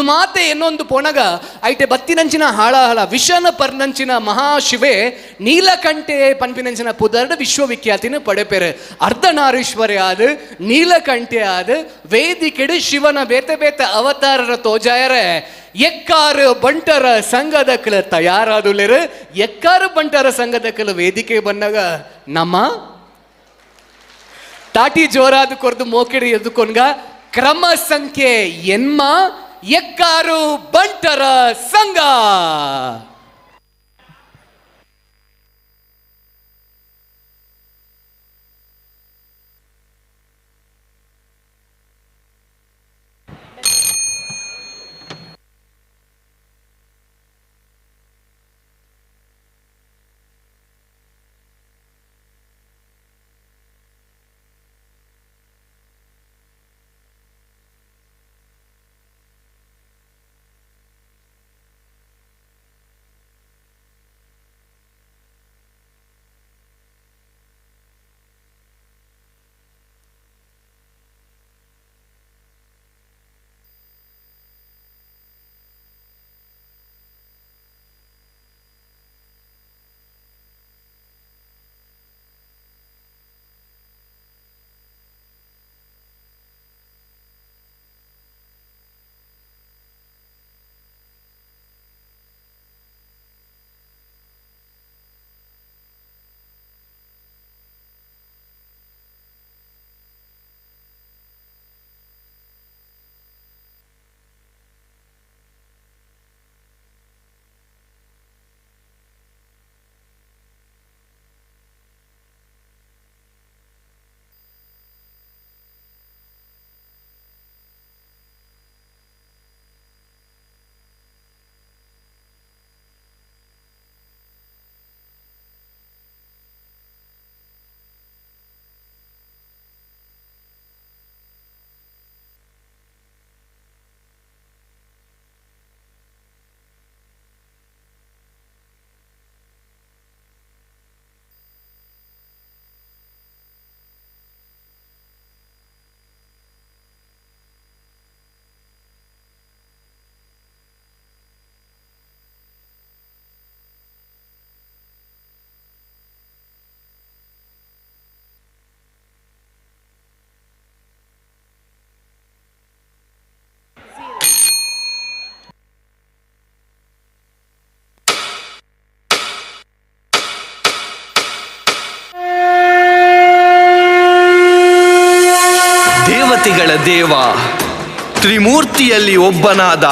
ಮಾತೆ ಇನ್ನೊಂದು ಪೋಣಗ ಐಟೆ ಬತ್ತಿನಂಚಿನ ಹಾಳ ಹಳ ವಿಷನ ಪರ್ನಂಚಿನ ಮಹಾಶಿವೆ ನೀಲಕಂಠೆ ಪನ್ಪಿನಂಚಿನ ಪುದರ್ಡ ವಿಶ್ವವಿಖ್ಯಾತಿನ ಪಡೆಪೆರೆ. ಅರ್ಧನಾರೀಶ್ವರಿ ಆದ ನೀಲಕಂಠೆ ಆದ ವೇದಿಕೆಡು ಶಿವನ ಬೇತೆ ಬೇತೆ ಅವತಾರರ ತೋಜಾಯರೆ ಎಕ್ಕಾರು ಬಂಟರ ಸಂಘದ ಕಲ ತಯಾರಾದುಲೇರು. ಎಕ್ಕಾರು ಬಂಟರ ಸಂಘದ ಕಲ ವೇದಿಕೆ ಬಂದಾಗ ನಮ್ಮ ತಾಟಿ ಜೋರಾದ ಕೊರ್ದು ಮೋಕೆಡಿ ಎದ್ದುಕೊಂಡ್ಗ ಕ್ರಮ ಸಂಖ್ಯೆ ಎನ್ಮ ಎಕ್ಕಾರು ಬಂಟರ ಸಂಘ. ದೇವತೆಗಳ ದೇವ, ತ್ರಿಮೂರ್ತಿಯಲ್ಲಿ ಒಬ್ಬನಾದ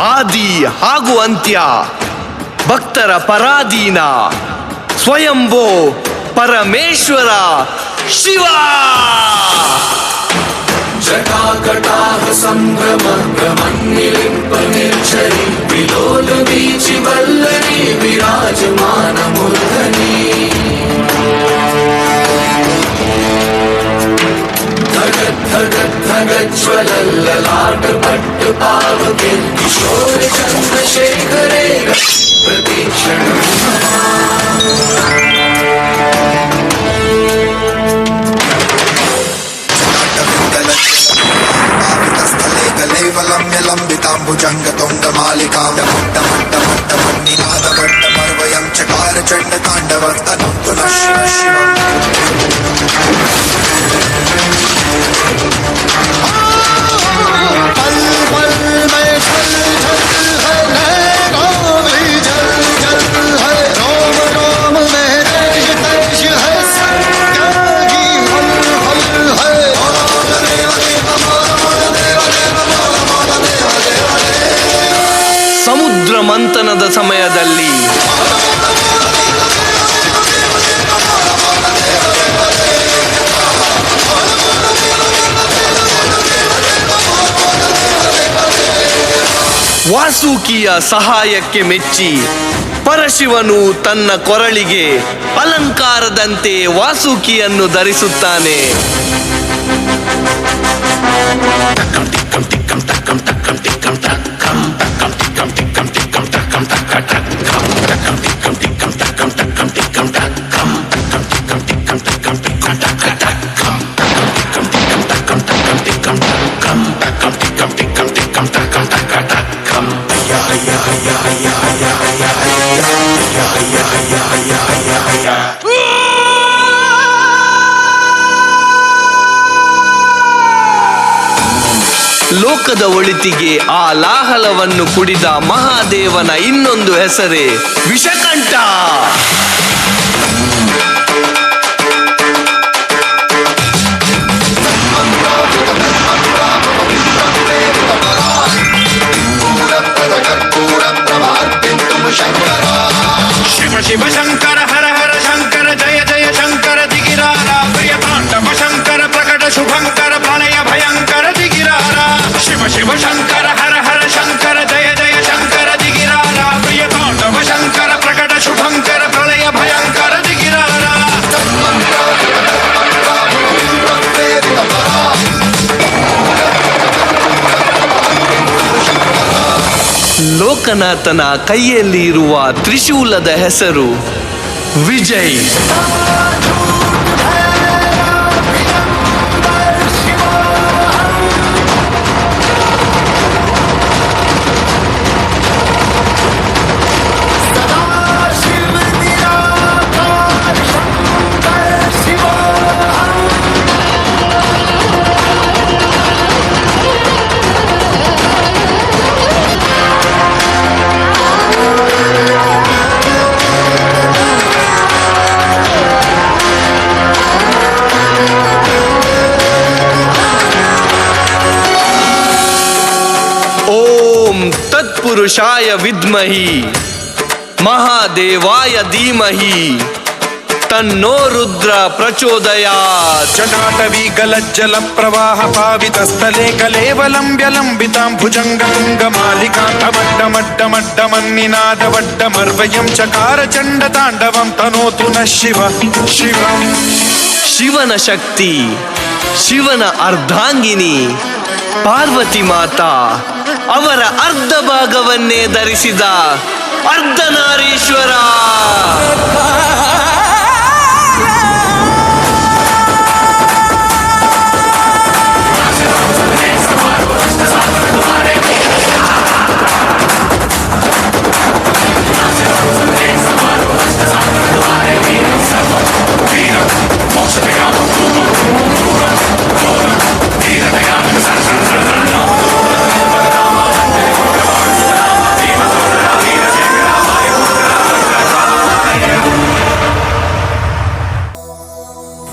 ಆದಿ ಹಾಗೂ ಅಂತ್ಯ, ಭಕ್ತರ ಪರಾಧೀನ ಸ್ವಯಂಭೋ ಪರಮೇಶ್ವರ ಶಿವ. ಜಟಾಕಟಾಹ ಸಂಭ್ರಮ ಭ್ರಮನ್ನಿಲಿಂಪ ನಿರ್ଝರಿ ವಿಲೋಲ ವೀಚಿ ವಲ್ಲರಿ ವಿರಾಜಮಾನ ಮೂರ್ಧನಿ. ಧಗ ಧಗ ಧಗ ಜ್ವಲಲ್ಲಲಾಟ ಪಟ್ಟ ಪಾವಕೆ ಕಿಶೋರ ಚಂದ್ರಶೇಖರೇ ಪ್ರತೀಕ್ಷಣ. लम्बिताम्बुजङ्गतुङ्गमालिकां मट्टमट्टमट्टमन्निनादवट्टमर्वयं चकार चण्डताण्डवस्तनोतु नः शिव शिवम्. पल पल में छल छल है नैनों में जल जल है रोम रोम में तेज तेज है सत्य की हल हल है. ಸಮುದ್ರ ಮಂಥನದ ಸಮಯದಲ್ಲಿ ವಾಸುಕಿಯ ಸಹಾಯಕ್ಕೆ ಮೆಚ್ಚಿ ಪರಶಿವನು ತನ್ನ ಕೊರಳಿಗೆ ಅಲಂಕಾರದಂತೆ ವಾಸುಕಿಯನ್ನು ಧರಿಸುತ್ತಾನೆ. ಲೋಕದ ಒಳಿತಿಗೆ ಆ ಲಾಹಲವನ್ನು ಕುಡಿದ ಮಹಾದೇವನ ಇನ್ನೊಂದು ಹೆಸರೇ ವಿಷಕಂಠ. ಶಿವ ಶಿವ ಶಂಕರ ಹರ ಹರ ಶಂಕರ ಜಯ ಜಯ ಶಂಕರ ದಿಗಿರಾರ ಪ್ರಿಯ ತಾಂಡವ ಶಂಕರ ಪ್ರಕಟ ಶುಭಂಕರ ಪ್ರಳಯ ಭಯಂಕರ ದಿಗಿರಾರ. ಶಿವ ಶಿವ ಶಂಕರ ಹರ ಹರ ಶಂಕರ ಜಯ ಜಯ ಶಂಕರ ದಿಗಿರಾರ ಪ್ರಿಯ ತಾಂಡವ ಶಂಕರ ಪ್ರಕಟ ಶುಭಂಕರ ಪ್ರಳಯ ಭಯಂಕರ ದಿಗಿರಾರ. ಲೋಕನಾಥನ ಕೈಯಲ್ಲಿ ಇರುವ ತ್ರಿಶೂಲದ ಹೆಸರು ವಿಜಯ್. ಓಂ ತತ್ಪುರುಷಾಯ ವಿದ್ಮಹಿ ಮಹಾದೇವಾಯ ಧೀಮಹಿ ತನ್ನೋ ರುದ್ರ ಪ್ರಚೋದಯಾತ್. ಜಟಾಟವಿ ಗಲಜ್ಜಲ ಪ್ರವಾಹ ಪಾವಿತ ಸ್ಥಲೆ ಕಲೇವಲಂಬ್ಯ ಲಂಬಿತಾಂ ಭುಜಂಗ ತುಂಗ ಮಾಲಿಕಾಂ ಮಡ್ಡ ಮಡ್ಡ ಮಡ್ಡ ಮನ್ನಿನಾದ ವಡ್ಡ ಮರ್ವಯಂ ಚಕಾರ ಚಂಡ ತಾಂಡವಂ ತನೋತು ನಃ ಶಿವ ಶಿವಂ. ಶಿವನ ಶಕ್ತಿ, ಶಿವನ ಅರ್ಧಾಂಗಿನಿ ಪಾರ್ವತಿ ಮಾತಾ ಅವರ ಅರ್ಧ ಭಾಗವನ್ನೇ ಧರಿಸಿದ ಅರ್ಧನಾರೀಶ್ವರ.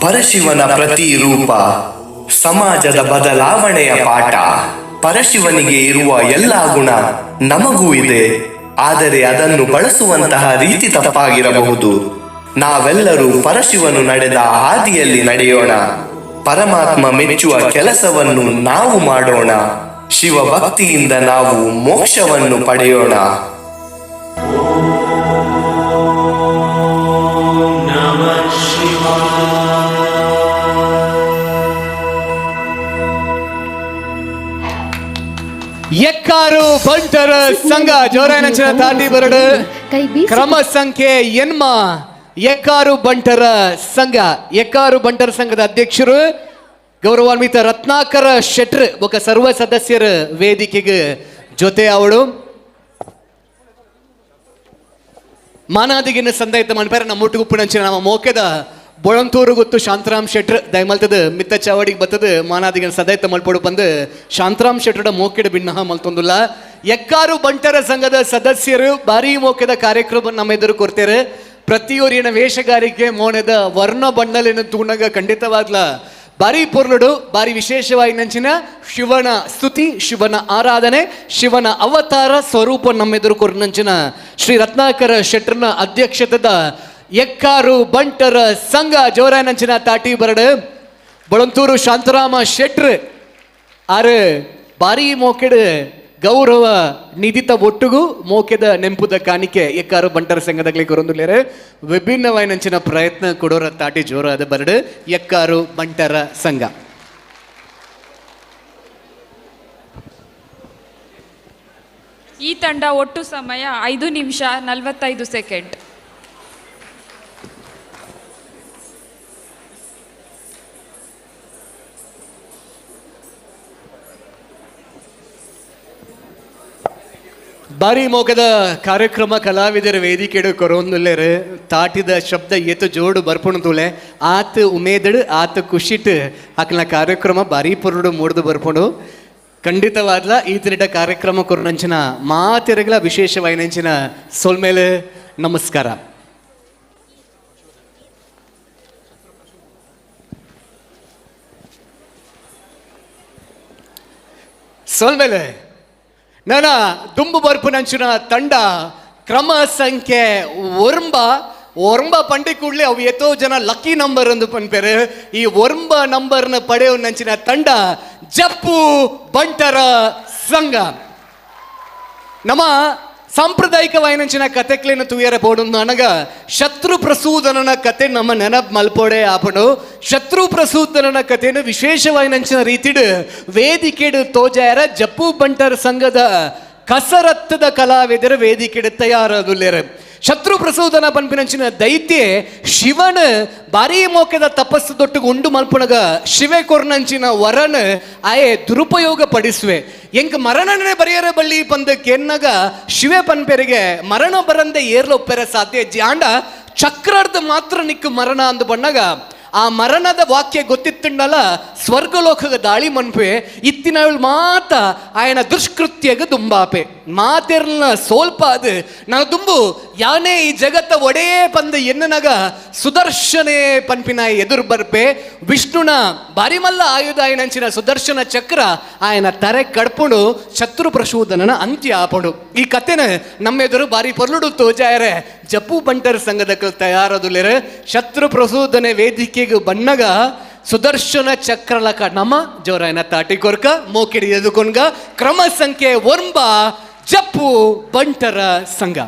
ಪರಶಿವನ ಪ್ರತಿರೂಪ ಸಮಾಜದ ಬದಲಾವಣೆಯ ಪಾಠ. ಪರಶಿವನಿಗೆ ಇರುವ ಎಲ್ಲ ಗುಣ ನಮಗೂ ಇದೆ, ಆದರೆ ಅದನ್ನು ಬಳಸುವಂತಹ ರೀತಿ ತಪ್ಪಾಗಿರಬಹುದು. ನಾವೆಲ್ಲರೂ ಪರಶಿವನು ನಡೆದ ಹಾದಿಯಲ್ಲಿ ನಡೆಯೋಣ. ಪರಮಾತ್ಮ ಮೆಚ್ಚುವ ಕೆಲಸವನ್ನು ನಾವು ಮಾಡೋಣ. ಶಿವಭಕ್ತಿಯಿಂದ ನಾವು ಮೋಕ್ಷವನ್ನು ಪಡೆಯೋಣ. ಎಕ್ಕಾರು ಬಂಟರ ಸಂಘ ಜೋರಾಯನಂಚಿನ ತಾಟಿ ಬರಡು. ಕ್ರಮ ಸಂಖ್ಯೆ ಎನ್ಮ ಎಕ್ಕಾರು ಬಂಟರ ಸಂಘ. ಎಕ್ಕಾರು ಬಂಟರ ಸಂಘದ ಅಧ್ಯಕ್ಷರು ಗೌರವಾನ್ವಿತ ರತ್ನಾಕರ ಶೆಟ್ರ್ ಬೊಕ ಸರ್ವ ಸದಸ್ಯರ ವೇದಿಕೆಗೆ ಜೊತೆ ಅವಳು ಮಾನಾದಿಗಿನ ಸಂದಾಯಿತ ಮನ್ಪೇರ ನಮ್ಮ ಮುಟ್ಟುಗುಪ್ಪುನಂಚಿನ ನಮ್ಮ ಮೋಕೆದ ಬೊಳಂತೂರು ಗೊತ್ತು ಶಾಂತರಾಮ್ ಶೆಟ್ರ್ ದಯಮಲ್ತದ ಮಿತ್ತ ಚಾವಡಿಗೆ ಬತ್ತದ ಮಾನಾದಿಗಿನ ಸದಾಯ್ತ ಮಲ್ಪೊಡು ಬಂದು ಶಾಂತರಾಮ್ ಶೆಟ್ರಡ ಮೋಕೆಡ ಭಿನ್ನಹ ಮಲ್ತೊಂದುಲ್ಲ. ಎಕ್ಕಾರು ಬಂಟರ ಸಂಘದ ಸದಸ್ಯರು ಭಾರೀ ಮೋಕೆದ ಕಾರ್ಯಕ್ರಮ ನಮ್ಮ ಎದುರು ಕೊಡ್ತಾರೆ. ಪ್ರತಿಯೊರಿನ ವೇಷಗಾರಿಕೆ ಮೋಣದ ವರ್ಣ ಬಣ್ಣಲೇನು ತೂಣಗ ಖಂಡಿತವಾಗ್ಲ ಬಾರಿ ಪೊರ್ಲುಡು ಬಾರಿ ವಿಶೇಷವಾಗಿ ನಂಚಿನ ಶಿವನ ಸ್ತುತಿ, ಶಿವನ ಆರಾಧನೆ, ಶಿವನ ಅವತಾರ ಸ್ವರೂಪ ನಮ್ಮೆದುರು ಕೊರ್ನಂಚಿನ ಶ್ರೀ ರತ್ನಾಕರ ಶೆಟ್ಟರ್ನ ಅಧ್ಯಕ್ಷತೆದ ಎಕ್ಕಾರು ಬಂಟರ ಸಂಘ ಜೋರಾಯನಂಚಿನ ತಾಟಿ ಬರಡು. ಬಳಂತೂರು ಶಾಂತರಾಮ ಶೆಟ್ರ್ ಆರು ಬಾರಿ ಮೋಕೆಡು ಗೌರವ ನಿಧಿತ ಒಟ್ಟುಗು ಮೋಕೆದ ನೆಂಪುದ ಕಾಣಿಕೆ ಎಕ್ಕಾರು ಬಂಟರ ಸಂಘದಾಗಲಿ ಕೊರೊಂದುಲ್ಲೇರು ವಿಭಿನ್ನವಾಯಿನಂಚಿನ ಪ್ರಯತ್ನ ಕೊಡೋರ ತಾಟಿ ಜೋರಾದ ಬರಡು ಎಕ್ಕಾರು ಬಂಟರ ಸಂಘ. ಈ ತಂಡ ಒಟ್ಟು ಸಮಯ 5 ನಿಮಿಷ 45 ಸೆಕೆಂಡ್. ಬಾರಿ ಮೋಕದ ಕಾರ್ಯಕ್ರಮ ಕಲಾವಿದರ ವೇದಿಕೆಡು ಕೊರೊಂದುಲ್ಲೇರು ತಾಟಿದ ಶಬ್ದ ಏತು ಜೋಡು ಬರ್ಪುಣದುಲೆ ಆತ ಉಮೇದಡು ಆತ ಖುಷಿಟ್ ಆಕಲ ಕಾರ್ಯಕ್ರಮ ಬಾರಿ ಪೊರುಡು ಮೂಡ್ದು ಬರ್ಪುಣು. ಖಂಡಿತವಾದ್ಲ ಈ ತಿರಿಟ ಕಾರ್ಯಕ್ರಮ ಕೊರನಂಚಿನ ಮಾತೆರಗಳ ವಿಶೇಷವಾಯಿನಂಚಿನ ಸೊಲ್ಮೇಲೆ ನಮಸ್ಕಾರ. ಸೊಲ್ಮೇಲೆ ನನ್ನ ದುಂಬು ಬರ್ಪುನಂಚಿನ ತಂಡ ಕ್ರಮ ಸಂಖ್ಯೆ ಒರ್ಂಬ. ಒರ್ಂಬ ಪಂಡಿ ಕೂಡಲೇ ಅವು ಎತ್ತೋ ಜನ ಲಕ್ಕಿ ನಂಬರ್ ಎಂದು ಪನ್ಪೇರು. ಈ ಒರ್ಂಬ ನಂಬರ್ನ ಪಡೆಯುವ ತಂಡ ಜಪ್ಪು ಬಂಟರ ಸಂಘ. ನಮ್ಮ ಸಾಂಪ್ರದಾಯಿಕವಾಯಿನಂಚಿನ ಕತೆಕ್ಲೇನು ತುಯರ ಬೋಡು ಅನಗ ಶತ್ರು ಪ್ರಸೂದನನ ಕತೆ ನಮ್ಮ ನೆನಪು ಮಲ್ಪೋಡೆ ಆಪಣು. ಶತ್ರು ಪ್ರಸೂದನನ ಕಥೆಯನ್ನು ವಿಶೇಷವಾಯಿನಂಚಿನ ರೀತಿಡು ವೇದಿಕೆಡು ತೋಜಾಯರ ಜಪ್ಪು ಬಂಟರ ಸಂಘದ ಕಸರತ್ತದ ಕಲಾವಿದರು ವೇದಿಕೆಡು ತಯಾರಾದುಲ್ಲೇರು. ಶತ್ರು ಪ್ರಸೂದನ ಪನ್ಪಿನಂಚಿನ ದೈತ್ಯೆ ಶಿವನ ಭಾರೀ ಮೋಕೆದ ತಪಸ್ಸು ದೊಟ್ಟುಗು ಉಂಡು ಮಲ್ಪುಣಗ ಶಿವೆ ಕೊರ್ನಂಚಿನ ವರನ್ ಆಯೆ ದುರುಪಯೋಗ ಪಡಿಸುವೆ. ಎಂಕ್ ಮರಣನೇ ಬರೆಯರ ಬಳ್ಳಿ ಪಂದ ಕೆನ್ನಗ ಶಿವೆ ಪನ್ಪೆರಿಗೆ ಮರಣ ಬರಂದೆ ಏರ್ಲೊಪ್ಪೆರ ಸಾಧ್ಯ ಜಾಂಡ ಚಕ್ರದ ಮಾತ್ರ ನಿಕ್ಕು ಮರಣ ಅಂದು ಬಣ್ಣಗ ಆ ಮರಣದ ವಾಕ್ಯ ಗೊತ್ತಿತ್ತಂಡಲ ಸ್ವರ್ಗಲೋಕದ ದಾಳಿ ಮನ್ಪೆ ಇತ್ತಿನವಳು ಮಾತ ಆಯನ ದುಷ್ಕೃತ್ಯಗ ದುಂಬಾಪೆ ಮಾತೆರ್ನ ಸೋಲ್ಪ ಅದು ನಾನು ದುಂಬು ಯಾನೇ ಈ ಜಗತ್ತ ಒಡೆಯೇ ಪಂದ ಎನ್ನನಗ ಸುದರ್ಶನೇ ಪನ್ಪಿನ ಎದುರು ಬರ್ಪೆ. ವಿಷ್ಣುನ ಬಾರಿಮಲ್ಲ ಆಯುಧ ಆಯನಂಚಿನ ಸುದರ್ಶನ ಚಕ್ರ ಆಯನ ತರೆ ಕಡ್ಪುಂಡು ಶತ್ರು ಪ್ರಶೋಧನನ ಅಂತ್ಯ ಆಪುಂಡು. ಈ ಕತೆನ ನಮ್ಮೆದುರು ಬಾರಿ ಪೊರ್ಲುಡು ತೋಜಾಯರೆ ಜಪ್ಪು ಬಂಟರ್ ಸಂಘದ ತಯಾರದುಲ್ಲೇರು. ಶತ್ರು ಪ್ರಸೂದನೆ ವೇದಿಕೆಗೆ ಬಣ್ಣಗ ಸುದರ್ಶನ ಚಕ್ರಲಕ ನಮ ಜೋರಾಯನ ತಾಟಿ ಕೊರ್ಕ ಮೋಕಿಡಿ ಎದುಕೊಂಡ್ಗ ಕ್ರಮ ಸಂಖ್ಯೆ ಒರ್ಂಬ ಜಪ್ಪು ಬಂಟರ ಸಂಘ.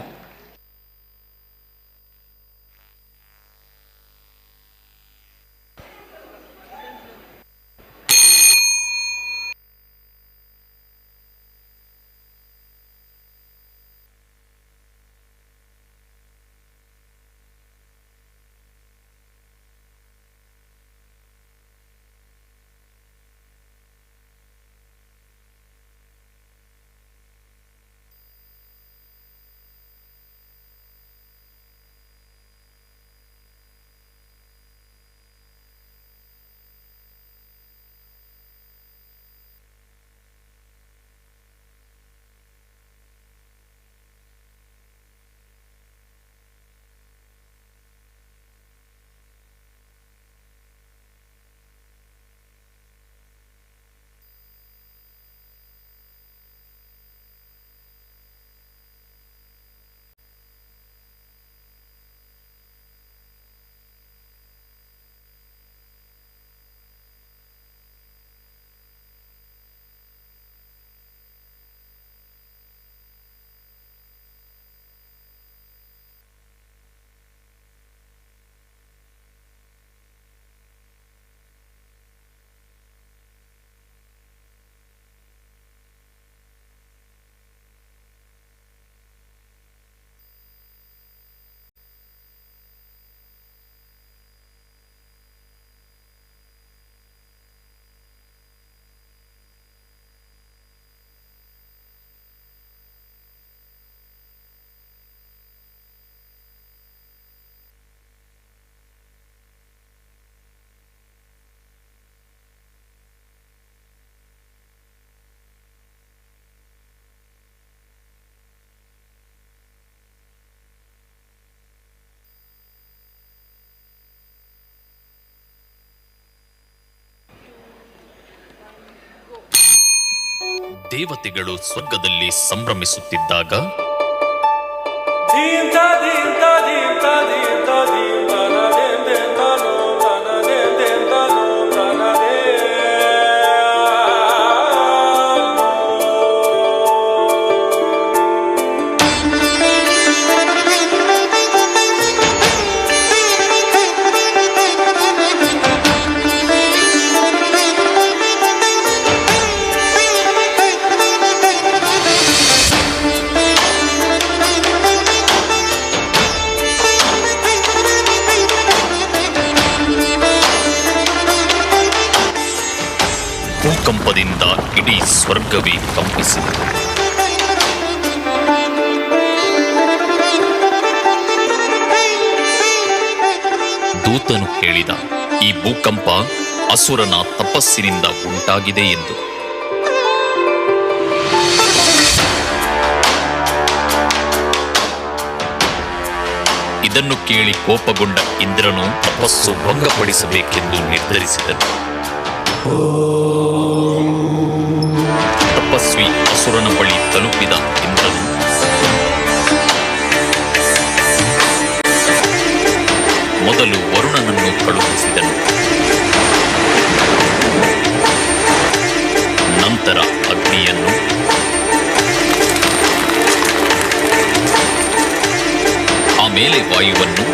ದೇವತೆಗಳು ಸ್ವರ್ಗದಲ್ಲಿ ಸಂಭ್ರಮಿಸುತ್ತಿದ್ದಾಗ ಭೂಕಂಪದಿಂದ ಇಡೀ ಸ್ವರ್ಗವೇ ಕಂಪಿಸಿತು. ದೂತನು ಹೇಳಿದ, ಈ ಭೂಕಂಪ ಅಸುರನ ತಪಸ್ಸಿನಿಂದ ಉಂಟಾಗಿದೆ ಎಂದು. ಇದನ್ನು ಕೇಳಿ ಕೋಪಗೊಂಡ ಇಂದ್ರನು ತಪಸ್ಸು ಭಂಗಪಡಿಸಬೇಕೆಂದು ನಿರ್ಧರಿಸಿದನು. ತಪಸ್ವಿ ಅಸುರನ ಬಳಿ ತಲುಪಿದ ಇಂದ್ರನು ಮೊದಲು ವರುಣನನ್ನು ಕಳುಹಿಸಿದನು. ನಂತರ ಅಗ್ನಿಯನ್ನು, ಆಮೇಲೆ ವಾಯುವನ್ನು,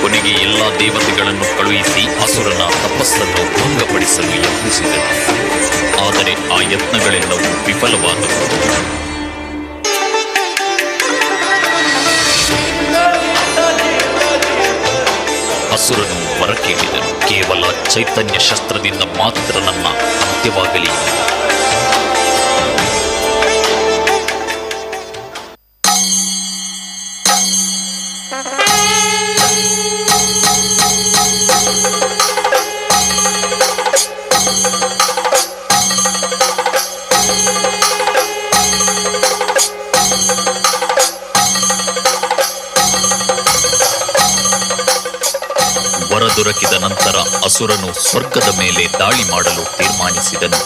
ಕೊನೆಗೆ ಎಲ್ಲ ದೇವತೆಗಳನ್ನು ಕಳುಹಿಸಿ ಅಸುರನ ತಪಸ್ಸನ್ನು ಭಂಗಪಡಿಸಲು ಯತ್ನಿಸಿದನು. ಆದರೆ ಆ ಯತ್ನಗಳೆಲ್ಲವೂ ವಿಫಲವಾದವು. ಅಸುರನು ವರ ಕೇಳಿದನು, ಕೇವಲ ಚೈತನ್ಯ ಶಸ್ತ್ರದಿಂದ ಮಾತ್ರ ನನ್ನ ಅಂತ್ಯವಾಗಲಿ. ವರ ದೊರಕಿದ ನಂತರ ಅಸುರನು ಸ್ವರ್ಗದ ಮೇಲೆ ದಾಳಿ ಮಾಡಲು ತೀರ್ಮಾನಿಸಿದನು.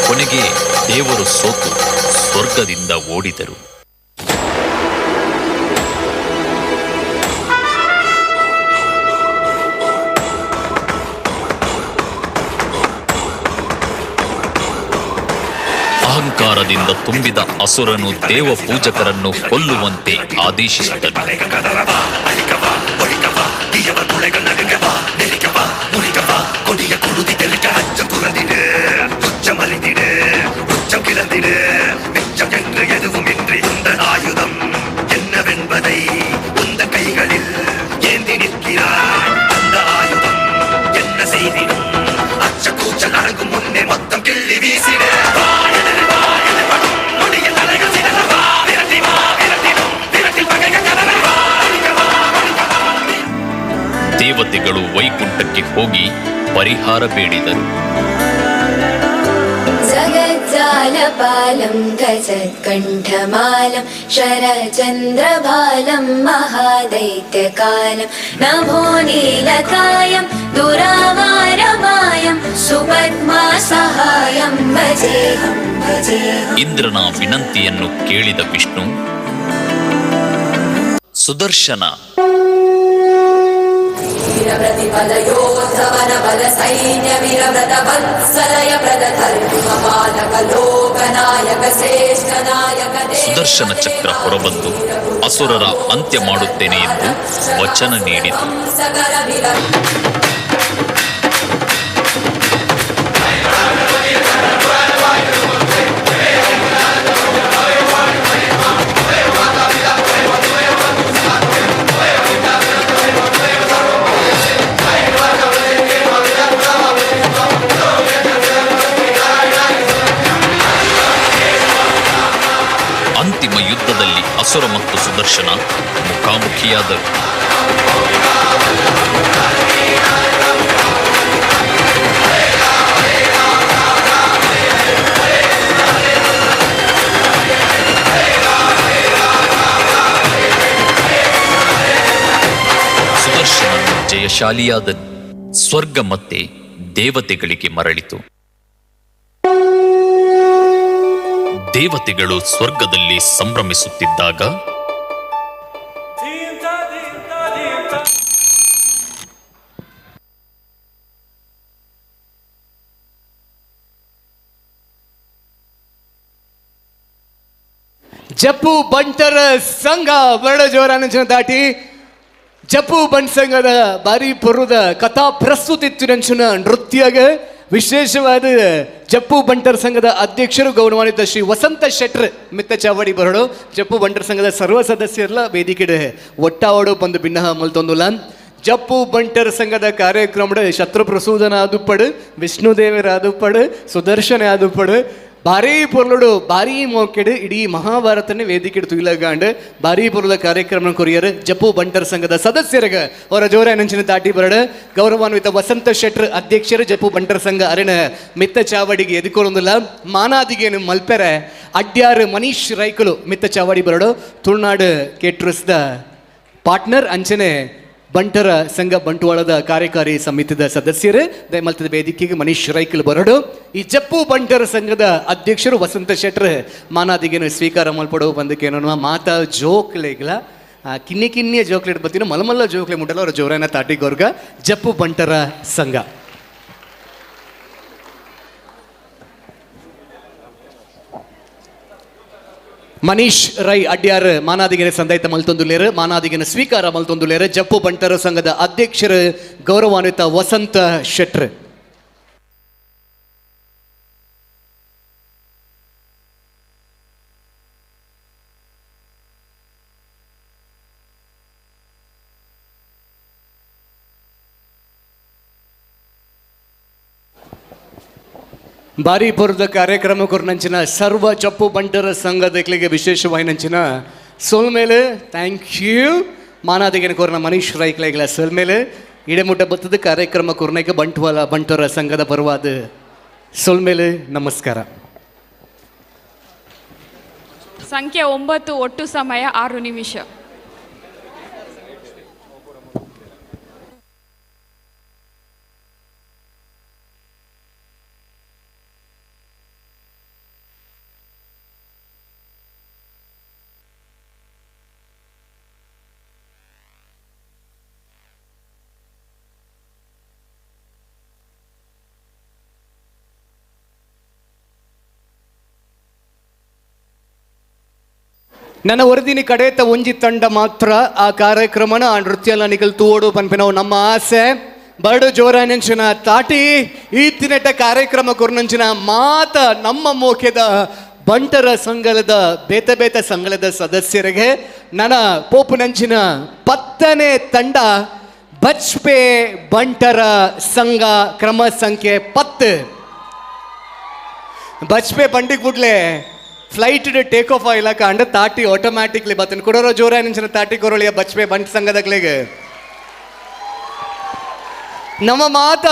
ಕೊನೆಗೆ ದೇವರು ಸೋತು ಸ್ವರ್ಗದಿಂದ ಓಡಿದರು. ಅಹಂಕಾರದಿಂದ ತುಂಬಿದ ಅಸುರನು ದೇವ ಪೂಜಕರನ್ನು ಕೊಲ್ಲುವಂತೆ ಆದೇಶಿಸಿದನು. ದೇವತೆಗಳು ವೈಕುಂಠಕ್ಕೆ ಹೋಗಿ ಪರಿಹಾರ ಬೇಡಿದರು. ಜಗಜ್ಜಾಲಪಾಲಂ ಗಜತ್ಕಂಠಮಾಲಂ ಶರಚಂದ್ರಭಾಲಂ ಮಹಾದೈತ್ಯಕಾಲಂ ನಭೋ ನೀಲಕಾಯಂ ದುರಾವಾರಮಾಯಂ ಸುಪದ್ಮಾಸಹಾಯಂ ಭಜೇಹಂ ಭಜೇಹಂ. ಇಂದ್ರನ ವಿನಂತಿಯನ್ನು ಕೇಳಿದ ವಿಷ್ಣು ಸುದರ್ಶನ ವೀರ ಪ್ರತಿಪದ ಯೋಧವನ ಬಲ ಸೈನ್ಯ ವೀರ ವ್ರತ ವತ್ಸಲಯ ಪ್ರದ ಧರ್ಮ ಪಾಲಕ ಲೋಕನಾಯಕ ಶ್ರೇಷ್ಠ ನಾಯಕ ಸುದರ್ಶನ ಚಕ್ರ ಹೊರಬಂದು ಅಸುರರ ಅಂತ್ಯ ಮಾಡುತ್ತೇನೆ ಎಂದು ವಚನ ನೀಡಿತು. ಸಕಲ ವೀರ ಅಂತಿಮ ಯುದ್ಧದಲ್ಲಿ ಅಸುರ ಮತ್ತು ಸುದರ್ಶನ ಮುಖಾಮುಖಿಯಾದರು. ಸುದರ್ಶನನು ಜಯಶಾಲಿಯಾದನು. ಸ್ವರ್ಗ ಮತ್ತೆ ದೇವತೆಗಳಿಗೆ ಮರಳಿತು. ದೇವತೆಗಳು ಸ್ವರ್ಗದಲ್ಲಿ ಸಂಭ್ರಮಿಸುತ್ತಿದ್ದಾಗ ಜಪ್ಪು ಬಂಟರ ಸಂಘ ಬರಡ ಜೋರಾನಂಚಿನ ದಾಟಿ ಜಪ್ಪು ಬಂಟ್ ಸಂಘದ ಬಾರಿ ಪೊರುದ ಕಥಾ ಪ್ರಸ್ತುತಿ ನಂಚಿನ ನೃತ್ಯಗ ವಿಶೇಷವಾದ ಜಪ್ಪು ಬಂಟರ ಸಂಘದ ಅಧ್ಯಕ್ಷರು ಗೌರವಾನ್ವಿತ ಶ್ರೀ ವಸಂತ ಶೆಟ್ರ್ ಮಿತ್ತ ಚಾವಡಿ ಬರಡು. ಜಪ್ಪು ಬಂಟರ ಸಂಘದ ಸರ್ವ ಸದಸ್ಯರಲ್ಲ ವೇದಿಕೆಡೆ ಒಟ್ಟಾವಡು ಬಂದು ಭಿನ್ನಹ ಮಲ್ತೊಂದುಲ. ಜಪ್ಪು ಬಂಟರ ಸಂಘದ ಕಾರ್ಯಕ್ರಮದ ಶತ್ರು ಪ್ರಸೂದನ ಆದುಪ್ಪಡು, ವಿಷ್ಣುದೇವರ ಆದುಪ್ಪಡು, ಸುದರ್ಶನ ಆದುಪ್ಪಡು, ಭಾರೀ ಪೊರ್ಲುಡು ಭಾರೀ ಮೋಕೆಡು ಇಡೀ ಮಹಾಭಾರತನೇ ವೇದಿಕೆ ತುಯಿಲಗಾಂಡ್ ಭಾರೀ ಪೊರ್ಲುದ ಕಾರ್ಯಕ್ರಮ ಕೊರಿಯರ್ ಜಪ್ಪು ಬಂಟರ ಸಂಘದ ಸದಸ್ಯರಿಗೆ ಅವರ ಜೋರ ನಂಚಿನ ತಾಟಿ ಬರಡು. ಗೌರವಾನ್ವಿತ ವಸಂತ ಶೆಟ್ರ್ ಅಧ್ಯಕ್ಷರು ಜಪ್ಪು ಬಂಟರ ಸಂಘ ಅರಿಣ ಮಿತ್ತ ಚಾವಡಿಗೆ ಎದುಕೊಳ್ಳೊಂದಿಲ್ಲ ಮಾನಾದಿಗೇನು ಮಲ್ಪೆರೆ ಅಡ್ಯಾರು ಮನೀಶ್ ರೈಕುಲು ಮಿತ್ತ ಚಾವಡಿ ಬರಡು. ತುಳುನಾಡು ಕೇಟ್ರಸ್ದ ಪಾರ್ಟ್ನರ್ ಅಂಚನೆ ಬಂಟರ ಸಂಘ ಬಂಟ್ವಾಳದ ಕಾರ್ಯಕಾರಿ ಸಮಿತಿದ ಸದಸ್ಯರು ದಯಮಲ್ತದ ವೇದಿಕೆಗೆ ಮನೀಶ್ ರೈಕಲ್ ಬರಡು. ಈ ಜಪ್ಪು ಬಂಟರ ಸಂಘದ ಅಧ್ಯಕ್ಷರು ವಸಂತ ಶೆಟ್ರ್ ಮಾನಾದಿಗೇನು ಸ್ವೀಕಾರ ಮಲ್ಪಡು ಬಂದಕ್ಕೇನೋ ಮಾತಾ ಜೋಕ್ಲೆಗ್ಲ ಕಿನ್ನಿ ಕಿನ್ನಿಯ ಜೋಕ್ಲೆಟ್ ಬತ್ತೀನೋ ಮಲಮಲ್ಲ ಜೋಕ್ಲೆ ಮುಟ್ಟಲ್ಲ ಅವರ ಜೋರಾನ ತಾಟಿಗೋರ್ಗ ಜಪ್ಪು ಬಂಟರ ಸಂಘ. ಮನೀಶ್ ರೈ ಅಡ್ಯಾರ್ ಮಾನಾದಿಗೆನೆ ಸಂದಾಯಿತ ಮಲ್ತೊಂದುಲೇರು ಮಾನಾದಿಗೆನ ಸ್ವೀಕಾರ ಮಲ್ತೊಂದುಲೇರು ಜಪ್ಪು ಬಂಟರ ಸಂಘದ ಅಧ್ಯಕ್ಷರು ಗೌರವಾನ್ವಿತ ವಸಂತ ಶೆಟ್ರ್. ಬಾರಿ ಪುರದ ಕಾರ್ಯಕ್ರಮ ಕೊರ್ನಂಚಿನ ಸರ್ವ ಚಪ್ಪು ಬಂಟರ ಸಂಘದಕ್ಲಿಗೆ ವಿಶೇಷವಾಯಿನಂಚಿನ ಸೋಲ್ಮೇಲೆ thank you ಮಾನಾದಿಗೆನ ಕೋರ್ನ ಮನೀಶ್ ರೈಕ್ಲೆಗ್ಲ ಸೋಲ್ಮೇಲೆ ಇಡೆಮುಟ್ಟ ಬತ್ತದ ಕಾರ್ಯಕ್ರಮ ಕೊರ್ನೈಕ ಬಂಟ್ವಾಲ ಬಂಟರ ಸಂಘದ ಪರವಾದ ಸೋಲ್ಮೇಲೆ ನಮಸ್ಕಾರ. ಸಂಖ್ಯೆ 9, ಒಟ್ಟು ಸಮಯ 6 ನಿಮಿಷ. ನನ್ನ ವರದಿನಿ ಕಡೇತ ಒಂಜಿ ತಂಡ ಮಾತ್ರ ಆ ಕಾರ್ಯಕ್ರಮನ ಆ ನೃತ್ಯನ ನಿಗಲ್ ತೋಡು ಪನ್ಪಿನವು ನಮ್ಮ ಆಸೆ. ಬರಡು ಜೋರಾನಂಚಿನ ತಾಟಿ ಈ ತಿನೆಟ ಕಾರ್ಯಕ್ರಮ ಕೊರ್ನಂಚಿನ ಮಾತ ನಮ್ಮ ಮೋಕೆದ ಬಂಟರ ಸಂಘದ ಬೇತ ಬೇತ ಸಂಘದ ಸದಸ್ಯರಿಗೆ ನನ್ನ ಪೋಪುನಂಚಿನ 10ನೇ ತಂಡ ಬಚ್ಪೆ ಬಂಟರ ಸಂಘ ಕ್ರಮ ಸಂಖ್ಯೆ 10. ಬಚ್ಪೆ ಬಂಡಿಗೆ ಬಿಡ್ಲೆ flight take off ಆಗಿಲ್ಲ ಕಂಡ ತಾಟಿ ಆಟೋಮ್ಯಾಟಿಕ್ಲಿ ಬತ್ತನ್ ಕೊಡೋರೋ ಜೋರ ನಿಂಚಿನ ತಾಟಿ ಕೊರಳಿಯ ಬಚ್ಪೆ ಬಂಟ್ ಸಂಘದಕ್ಲೆಗೆ. ನಮ್ಮ ಮಾತ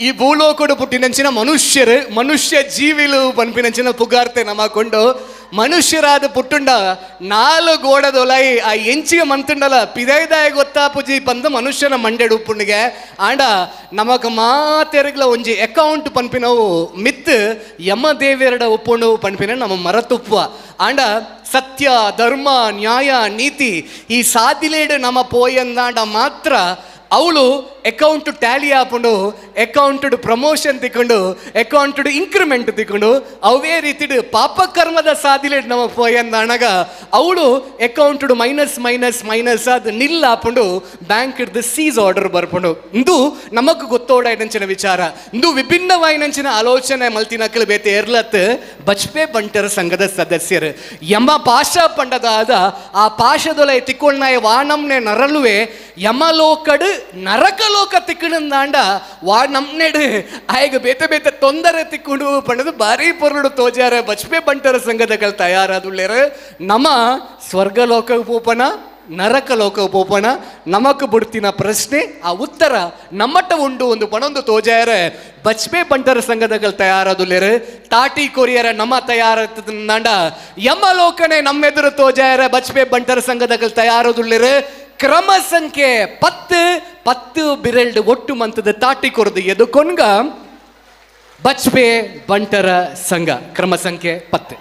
ಈ ಭೂಲೋಕಡು ಪುಟ್ಟಿನಂಚಿನ ಮನುಷ್ಯರು ಮನುಷ್ಯ ಜೀವಿಲು ಪನ್ಪಿನಂಚಿನ ಪುಗಾರ್ತೆ ನಮ್ಮ ಕೊಂಡು ಮನುಷ್ಯರಾದ ಪುಟ್ಟುಂಡ ನಾಲು ಗೋಡದೊಲೈ ಆ ಎಂಚಿಗೆ ಮಂತುಂಡಲ ಪಿದೈದಾಯ ಗೊತ್ತಾ ಪುಜಿ ಬಂದು ಮನುಷ್ಯನ ಮಂಡೆಡು ಉಪ್ಪುಂಡಿಗೆ ಆಂಡ ನಮಗ ಮಾತೆರಗ್ಲ ಒಂಜಿ ಅಕೌಂಟ್ ಪನ್ಪಿನವು ಮಿತ್ ಯಮದೇವಿಯರಡ ಉಪ್ಪುಂಡು ಪನ್ಪಿನ ನಮ್ಮ ಮರತುಪ್ಪುವ ಆಂಡ ಸತ್ಯ ಧರ್ಮ ನ್ಯಾಯ ನೀತಿ ಈ ಸಾದಿಲೇಡು ನಮ್ಮ ಪೋಯಂದಾಂಡ ಮಾತ್ರ ಅವಳು ಅಕೌಂಟ್ ಟ್ಯಾಲಿ ಆಪುಂಡು, ಅಕೌಂಟ್ ಪ್ರಮೋಷನ್ ತಿಕ್ಕೊಂಡು, ಅಕೌಂಟ್ ಇಂಕ್ರಿಮೆಂಟ್ ತಿಕ್ಕೊಂಡು. ಅವೇ ರೀತಿಡು ಪಾಪಕರ್ಮದ ಸಾದಿಲೆ ನಮ್ಮ ಪೋಯಂದ ಅಣಗ ಅವಳು ಅಕೌಂಟ್ ಮೈನಸ್ ಮೈನಸ್ ಮೈನಸ್ ಅದು ನಿಲ್ ಆಪುಂಡು, ಬ್ಯಾಂಕ್ ಹಿಡ್ದು ಸೀಸ್ ಆರ್ಡರ್ ಬರ್ಪುಂಡು. ಇಂದು ನಮಕ್ ಗೊತ್ತೋಡ ವಿಚಾರ. ಇಂದು ವಿಭಿನ್ನವಾಯಿನಂಚಿನ ಆಲೋಚನೆ ಮಲ್ತಿನಕಲು ಬೇತೆ ಎರ್ಲತ್ ಬಚ್ಪೆ ಬಂಟರ ಸಂಘದ ಸದಸ್ಯರು. ಯಮ ಪಾಶ ಪಂಡದಾದ ಆ ಪಾಶದೊಲೆ ತಿಕ್ಕೊಳ್ನಾಯ ವಾನಮ್ನೆ ನರಳುವೆ ಯಮಲೋಕಡು ನರಕಲೋಕ ತಿಕ್ಕಣಂದಾಂಡ ವಾ ನಮ್ನೆಡು ಆಯ್ಗ ಬೇತೆ ಬೇತೆ ತೊಂದರೆ ತಿಕ್ಕೊಂಡು ಪಂಡದು ಭಾರಿ ಪೊರುಡು ತೋಜಾರ ಬಚ್ಪೆ ಬಂಟರ ಸಂಘದಗಳು ತಯಾರಾದುಳ್ಳೇರು. ನಮ ಸ್ವರ್ಗಲೋಕ ಪೋಪನ ನರಕಲೋಕ ಪೋಪಣ ನಮಕ್ ಬಿಡ್ತಿನ ಪ್ರಶ್ನೆ, ಆ ಉತ್ತರ ನಮ್ಮಟ್ಟ ಉಂಡು ಒಂದು ಪಣೊಂದು ತೋಜಾರ ಬಚ್ಪೆ ಬಂಟರ ಸಂಘದಗಳು ತಯಾರಾದುಲ್ಲೇರು. ತಾಟಿ ಕೊರಿಯರ ನಮ ತಯಾರಂಡ ಯಮಲೋಕನೆ ನಮ್ಮೆದುರು ತೋಜಾರ ಬಚ್ಪೆ ಬಂಟರ ಸಂಘದಗಳು ತಯಾರದುಲ್ಲೇರು. ಕ್ರಮ ಸಂಖ್ಯೆ 10 10 ಬಿರೆಲ್ಡ್ ಒಟ್ಟು ಮಂತದ ತಾಟಿ ಕೊರದು ಎದು ಕೊನ್ಗ ಬಚ್ಪೆ ಬಂಟರ ಸಂಘ ಕ್ರಮ ಸಂಖ್ಯೆ 10.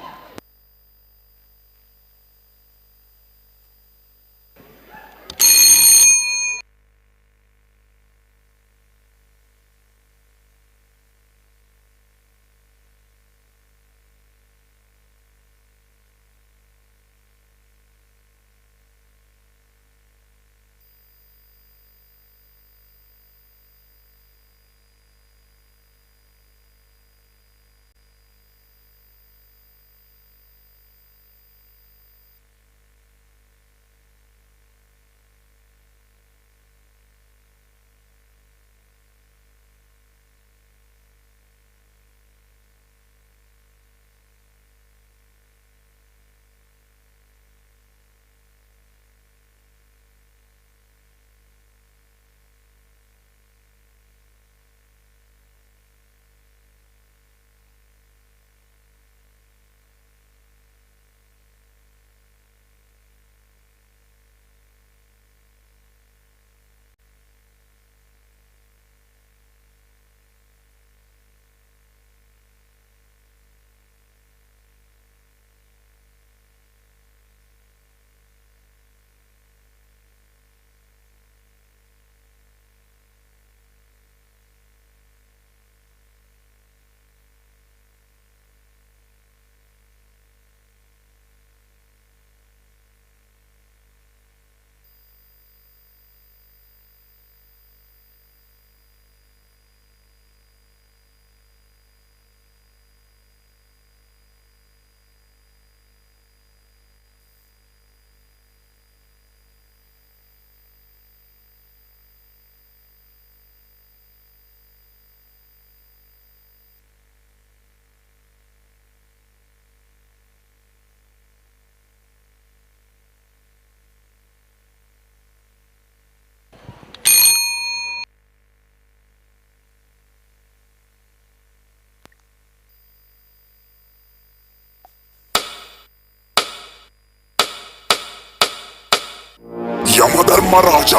ಯಮಧರ್ಮರಾಜ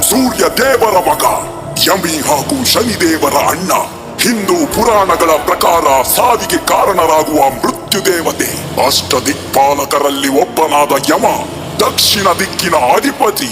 ಸೂರ್ಯ ದೇವರ ಮಗ, ಯಮಿ ಹಾಗೂ ಶನಿದೇವರ ಅಣ್ಣ. ಹಿಂದೂ ಪುರಾಣಗಳ ಪ್ರಕಾರ ಸಾವಿಗೆ ಕಾರಣರಾಗುವ ಮೃತ್ಯು ದೇವತೆ. ಅಷ್ಟ ದಿಕ್ಪಾಲಕರಲ್ಲಿ ಒಬ್ಬನಾದ ಯಮ ದಕ್ಷಿಣ ದಿಕ್ಕಿನ ಅಧಿಪತಿ.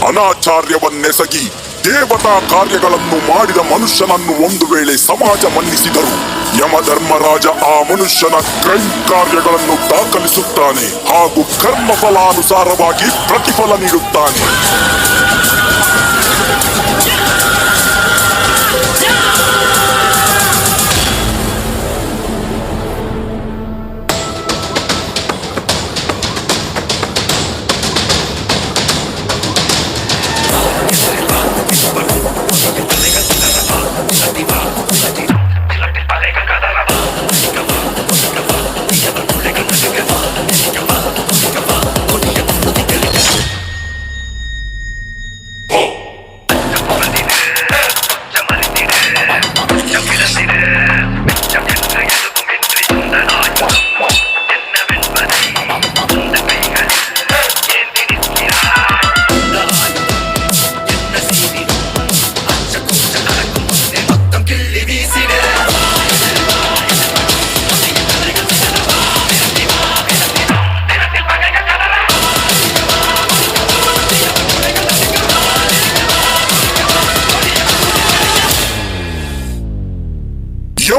ಅನಾಚಾರ್ಯವನ್ನೆಸಗಿ ದೇವತಾ ಕಾರ್ಯಗಳನ್ನು ಮಾಡಿದ ಮನುಷ್ಯನನ್ನು ಒಂದು ವೇಳೆ ಸಮಾಜ ಮನ್ನಿಸಿದರು, ಯಮಧರ್ಮರಾಜ ಆ ಮನುಷ್ಯನ ಕ್ರೈಮ್ ಕಾರ್ಯಗಳನ್ನು ದಾಖಲಿಸುತ್ತಾನೆ ಹಾಗೂ ಕರ್ಮಫಲಾನುಸಾರವಾಗಿ ಪ್ರತಿಫಲ ನೀಡುತ್ತಾನೆ.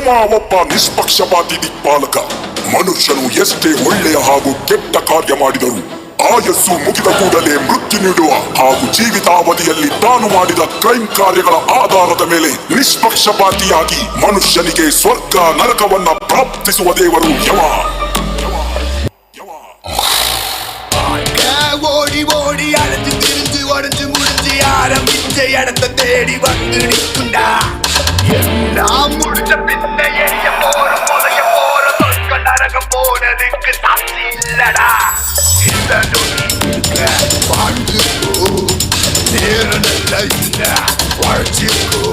ಯಮ ಒಬ್ಬ ನಿಷ್ಪಕ್ಷಪಾತಿ ದಿಕ್ಪಾಲಕ. ಮನುಷ್ಯನು ಎಷ್ಟೇ ಒಳ್ಳೆಯ ಹಾಗೂ ಕೆಟ್ಟ ಕಾರ್ಯ ಮಾಡಿದರೂ ಆಯಸ್ಸು ಮುಗಿದ ಕೂಡಲೇ ಮೃತ್ಯು ನೀಡುವ ಹಾಗೂ ಜೀವಿತಾವಧಿಯಲ್ಲಿ ತಾನು ಮಾಡಿದ ಕ್ರೈಮ್ ಕಾರ್ಯಗಳ ಆಧಾರದ ಮೇಲೆ ನಿಷ್ಪಕ್ಷಪಾತಿಯಾಗಿ ಮನುಷ್ಯನಿಗೆ ಸ್ವರ್ಗ ನರಕವನ್ನ ಪ್ರಾಪ್ತಿಸುವ ದೇವರು ಯಮ. ஓடி ஓடி அலைஞ்சு திரிஞ்சு உடஞ்சு முடிஞ்சு ஆரம்பிச்ச இடத்தை தேடி வந்து நிற்குண்டா. எல்லாம் முடிஞ்ச பின்ன எரிய போற புதைய போற சொர்க்க நரகம் போனதுக்கு சாட்சி இல்லடா. இந்த நொடி இருக்க வாழ்ந்துக்கோ, நேரம் நல்ல இல்ல வாழ்ச்சிக்கோ.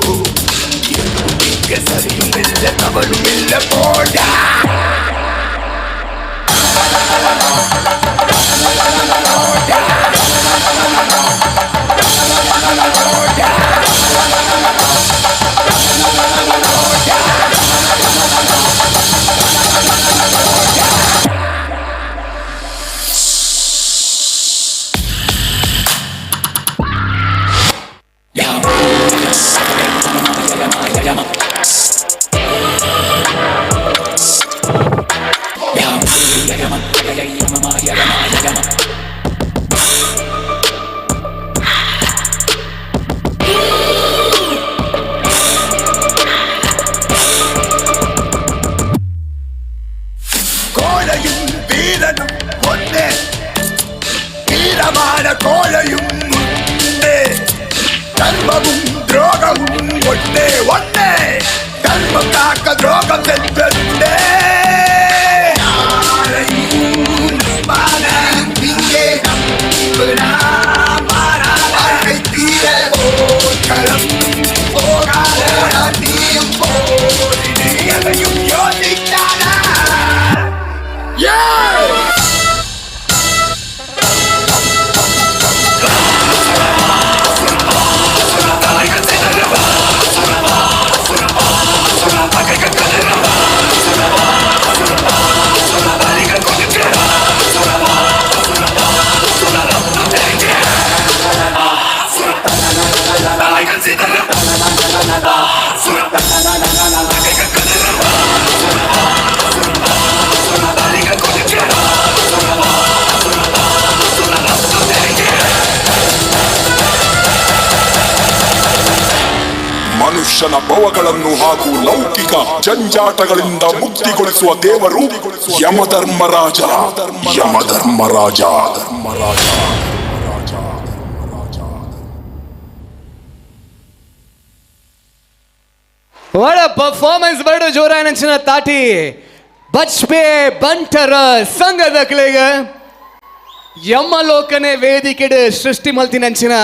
எதுவும் இங்க சரியும் இல்ல தவறும் இல்ல போடா. கோழையும் வீரனும் ஒன்னே, வீரமான கோழையும் உண்டே. தர்மமும் துரோகமும் ஒன்னே ஒன்னே, தர்மம் காக்க துரோகம் சென்றே. வாழ்க்கை தீர போர்க்களம் போகாத நீயும் போரிடு, எதையும் யோசிக்காதா. Yeah! ಮನುಷ್ಯನ ಭವಗಳನ್ನು ಹಾಗೂ ಲೌಕಿಕ ಜಂಜಾಟಗಳಿಂದ ಮುಕ್ತಿಗೊಳಿಸುವ ದೇವರು Yamadharmaraja. Yamadharmaraja. What a performance! ಬರಡು ಜೋರಾನಂಚಿನ ತಾಟಿ ಬಚ್ಪೆ ಬಂಟರ ಸಂಘದ ಕ್ಲೇಗ ಯಮಲೋಕನೆ ವೇದಿಕೆಡ್ ಸೃಷ್ಟಿ ಮಲ್ತಿನಂಚಿನ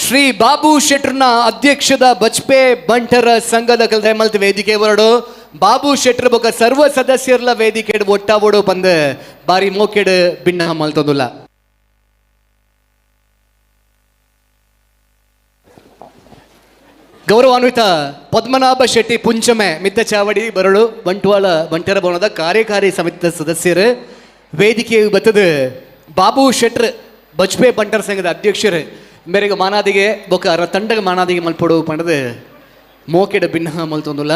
ಶ್ರೀ ಬಾಬು ಶೆಟ್ರನ ಅಧ್ಯಕ್ಷದ ಬಚ್ಪೆ ಬಂಟರ ಸಂಘದ ಕಲ್ದೆ ಮಲ್ತಿ ವೇದಿಕೆ ಬರಡು ಬಾಬು ಶೆಟ್ರ ಬೊಕ ಸರ್ವ ಸದಸ್ಯರ್ಲ ವೇದಿಕೆಡ್ ಒಟ್ಟಾವೋಡು ಬಂದು ಬಾರಿ ಮೋಕೆಡ್ ಭಿನ್ನ ಮಲ್ತೊಂದುಲ್ಲ. ಗೌರವಾನ್ವಿತ ಪದ್ಮನಾಭ ಶೆಟ್ಟಿ ಪುಂಚಮೆ ಮಿತ್ತ ಚಾವಡಿ ಬರಳು ಬಂಟ್ವಾಳ ಬಂಟರ ಭವನದ ಕಾರ್ಯಕಾರಿ ಸಮಿತಿ ಸದಸ್ಯರು ವೇದಿಕೆ ಬತ್ತದ ಬಾಬು ಶೆಟ್ರ್ ಬಜ್ಪೆ ಬಂಟರ ಸಂಘದ ಅಧ್ಯಕ್ಷರು ಮೇರೆಗೆ ಮಾನಾದಿಗೆ ಬೊಕ ಅರ ತಂಡಗ ಮಾನಾದಿಗೆ ಮಲ್ಪೊಡು ಪಂಡದು ಮೋಕೆಡ ಭಿನ್ನ ಮಲ್ತೊಂದುಲ್ಲ.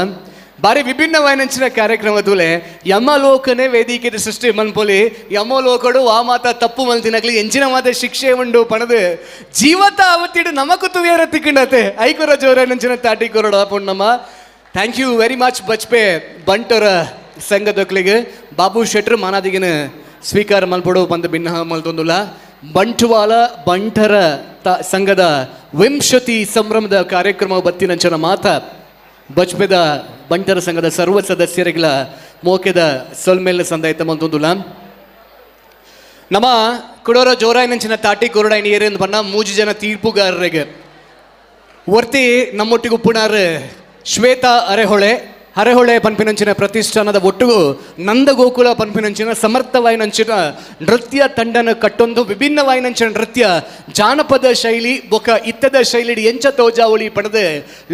ಬಾರಿ ವಿಭಿನ್ನವಾಯಿನಂಚಿನ ಕಾರ್ಯಕ್ರಮ ತೂಲೆ ಯಮಲೋಕನೇ ವೇದಿಕೆ ಸೃಷ್ಟಿ ಮನ್ಪೊಲಿ ಯಮಲೋಕಡು ಆ ಮಾತ ತಪ್ಪು ಮಲ್ತಿನಕ್ಲಿ ಎಂಚಿನ ಮಾತ ಶಿಕ್ಷೆ ಉಂಡು ಪಣದು ಜೀವತ ಅವತ್ತಿಡು ನಮಕು ತುವಿಯರ ತಿಕ್ಕಂಡತೆ ಐಕೊರ ಜೋರನಂಚಿನ ತಾಟಿ ಕೊರಡ ಪುಣ್ಣಮ್ಮ. Thank you very much Bajpe ಬಂಟರ ಸಂಘದೊಕ್ಲಿಗೆ ಬಾಬು ಶೆಟ್ರು ಮಾನಾದಿಗಿನ ಸ್ವೀಕಾರ ಮಲ್ಪೊಡು ಬಂದು ಭಿನ್ನ ಮಲ್ತೊಂದುಲ್ಲ. ಬಂಟ್ವಾಳ ಬಂಟರ ಸಂಘದ ವಿಂಶತಿ ಸಂಭ್ರಮದ ಕಾರ್ಯಕ್ರಮ ಬತ್ತಿನಂಚನ ಮಾತ ಬಜ್ಪೆದ ಬಂಟರ ಸಂಘದ ಸರ್ವ ಸದಸ್ಯರಿಗಳ ಮೋಕೆದ ಸೊಲ್ಮೇಲೆ ಸಂದಾಯ್ತ ಮಂತೊಂದುಲ್ಲ. ನಮ್ಮ ಕುಡೋರ ಜೋರಾಯಿನಂಚಿನ ತಾಟಿ ಕೊರಡಾಯಿನ ಏರೆಂದು ಬಣ್ಣ ಮೂಜು ಜನ ತೀರ್ಪುಗಾರರಿಗೆ ವರ್ತಿ ನಮ್ಮೊಟ್ಟಿಗೆ ಉಪ್ಪುಣಾರ್ ಶ್ವೇತಾ ಅರೆಹೊಳೆ ಅರೆಹೊಳೆ ಪನ್ಪಿನಂಚಿನ ಪ್ರತಿಷ್ಠಾನದ ಒಟ್ಟಿಗೂ ನಂದಗೋಕುಲ ಪನ್ಪಿನಂಚಿನ ಸಮರ್ಥವಾಯಿನಂಚಿನ ನೃತ್ಯ ತಂಡನ ಕಟ್ಟೊಂದು ವಿಭಿನ್ನವಾಯಿನಂಚಿನ ನೃತ್ಯ ಜಾನಪದ ಶೈಲಿ ಬೊಕ ಇತ್ತದ ಶೈಲಿ ಎಂಚ ತೋಜಾವಳಿ ಪಡೆದು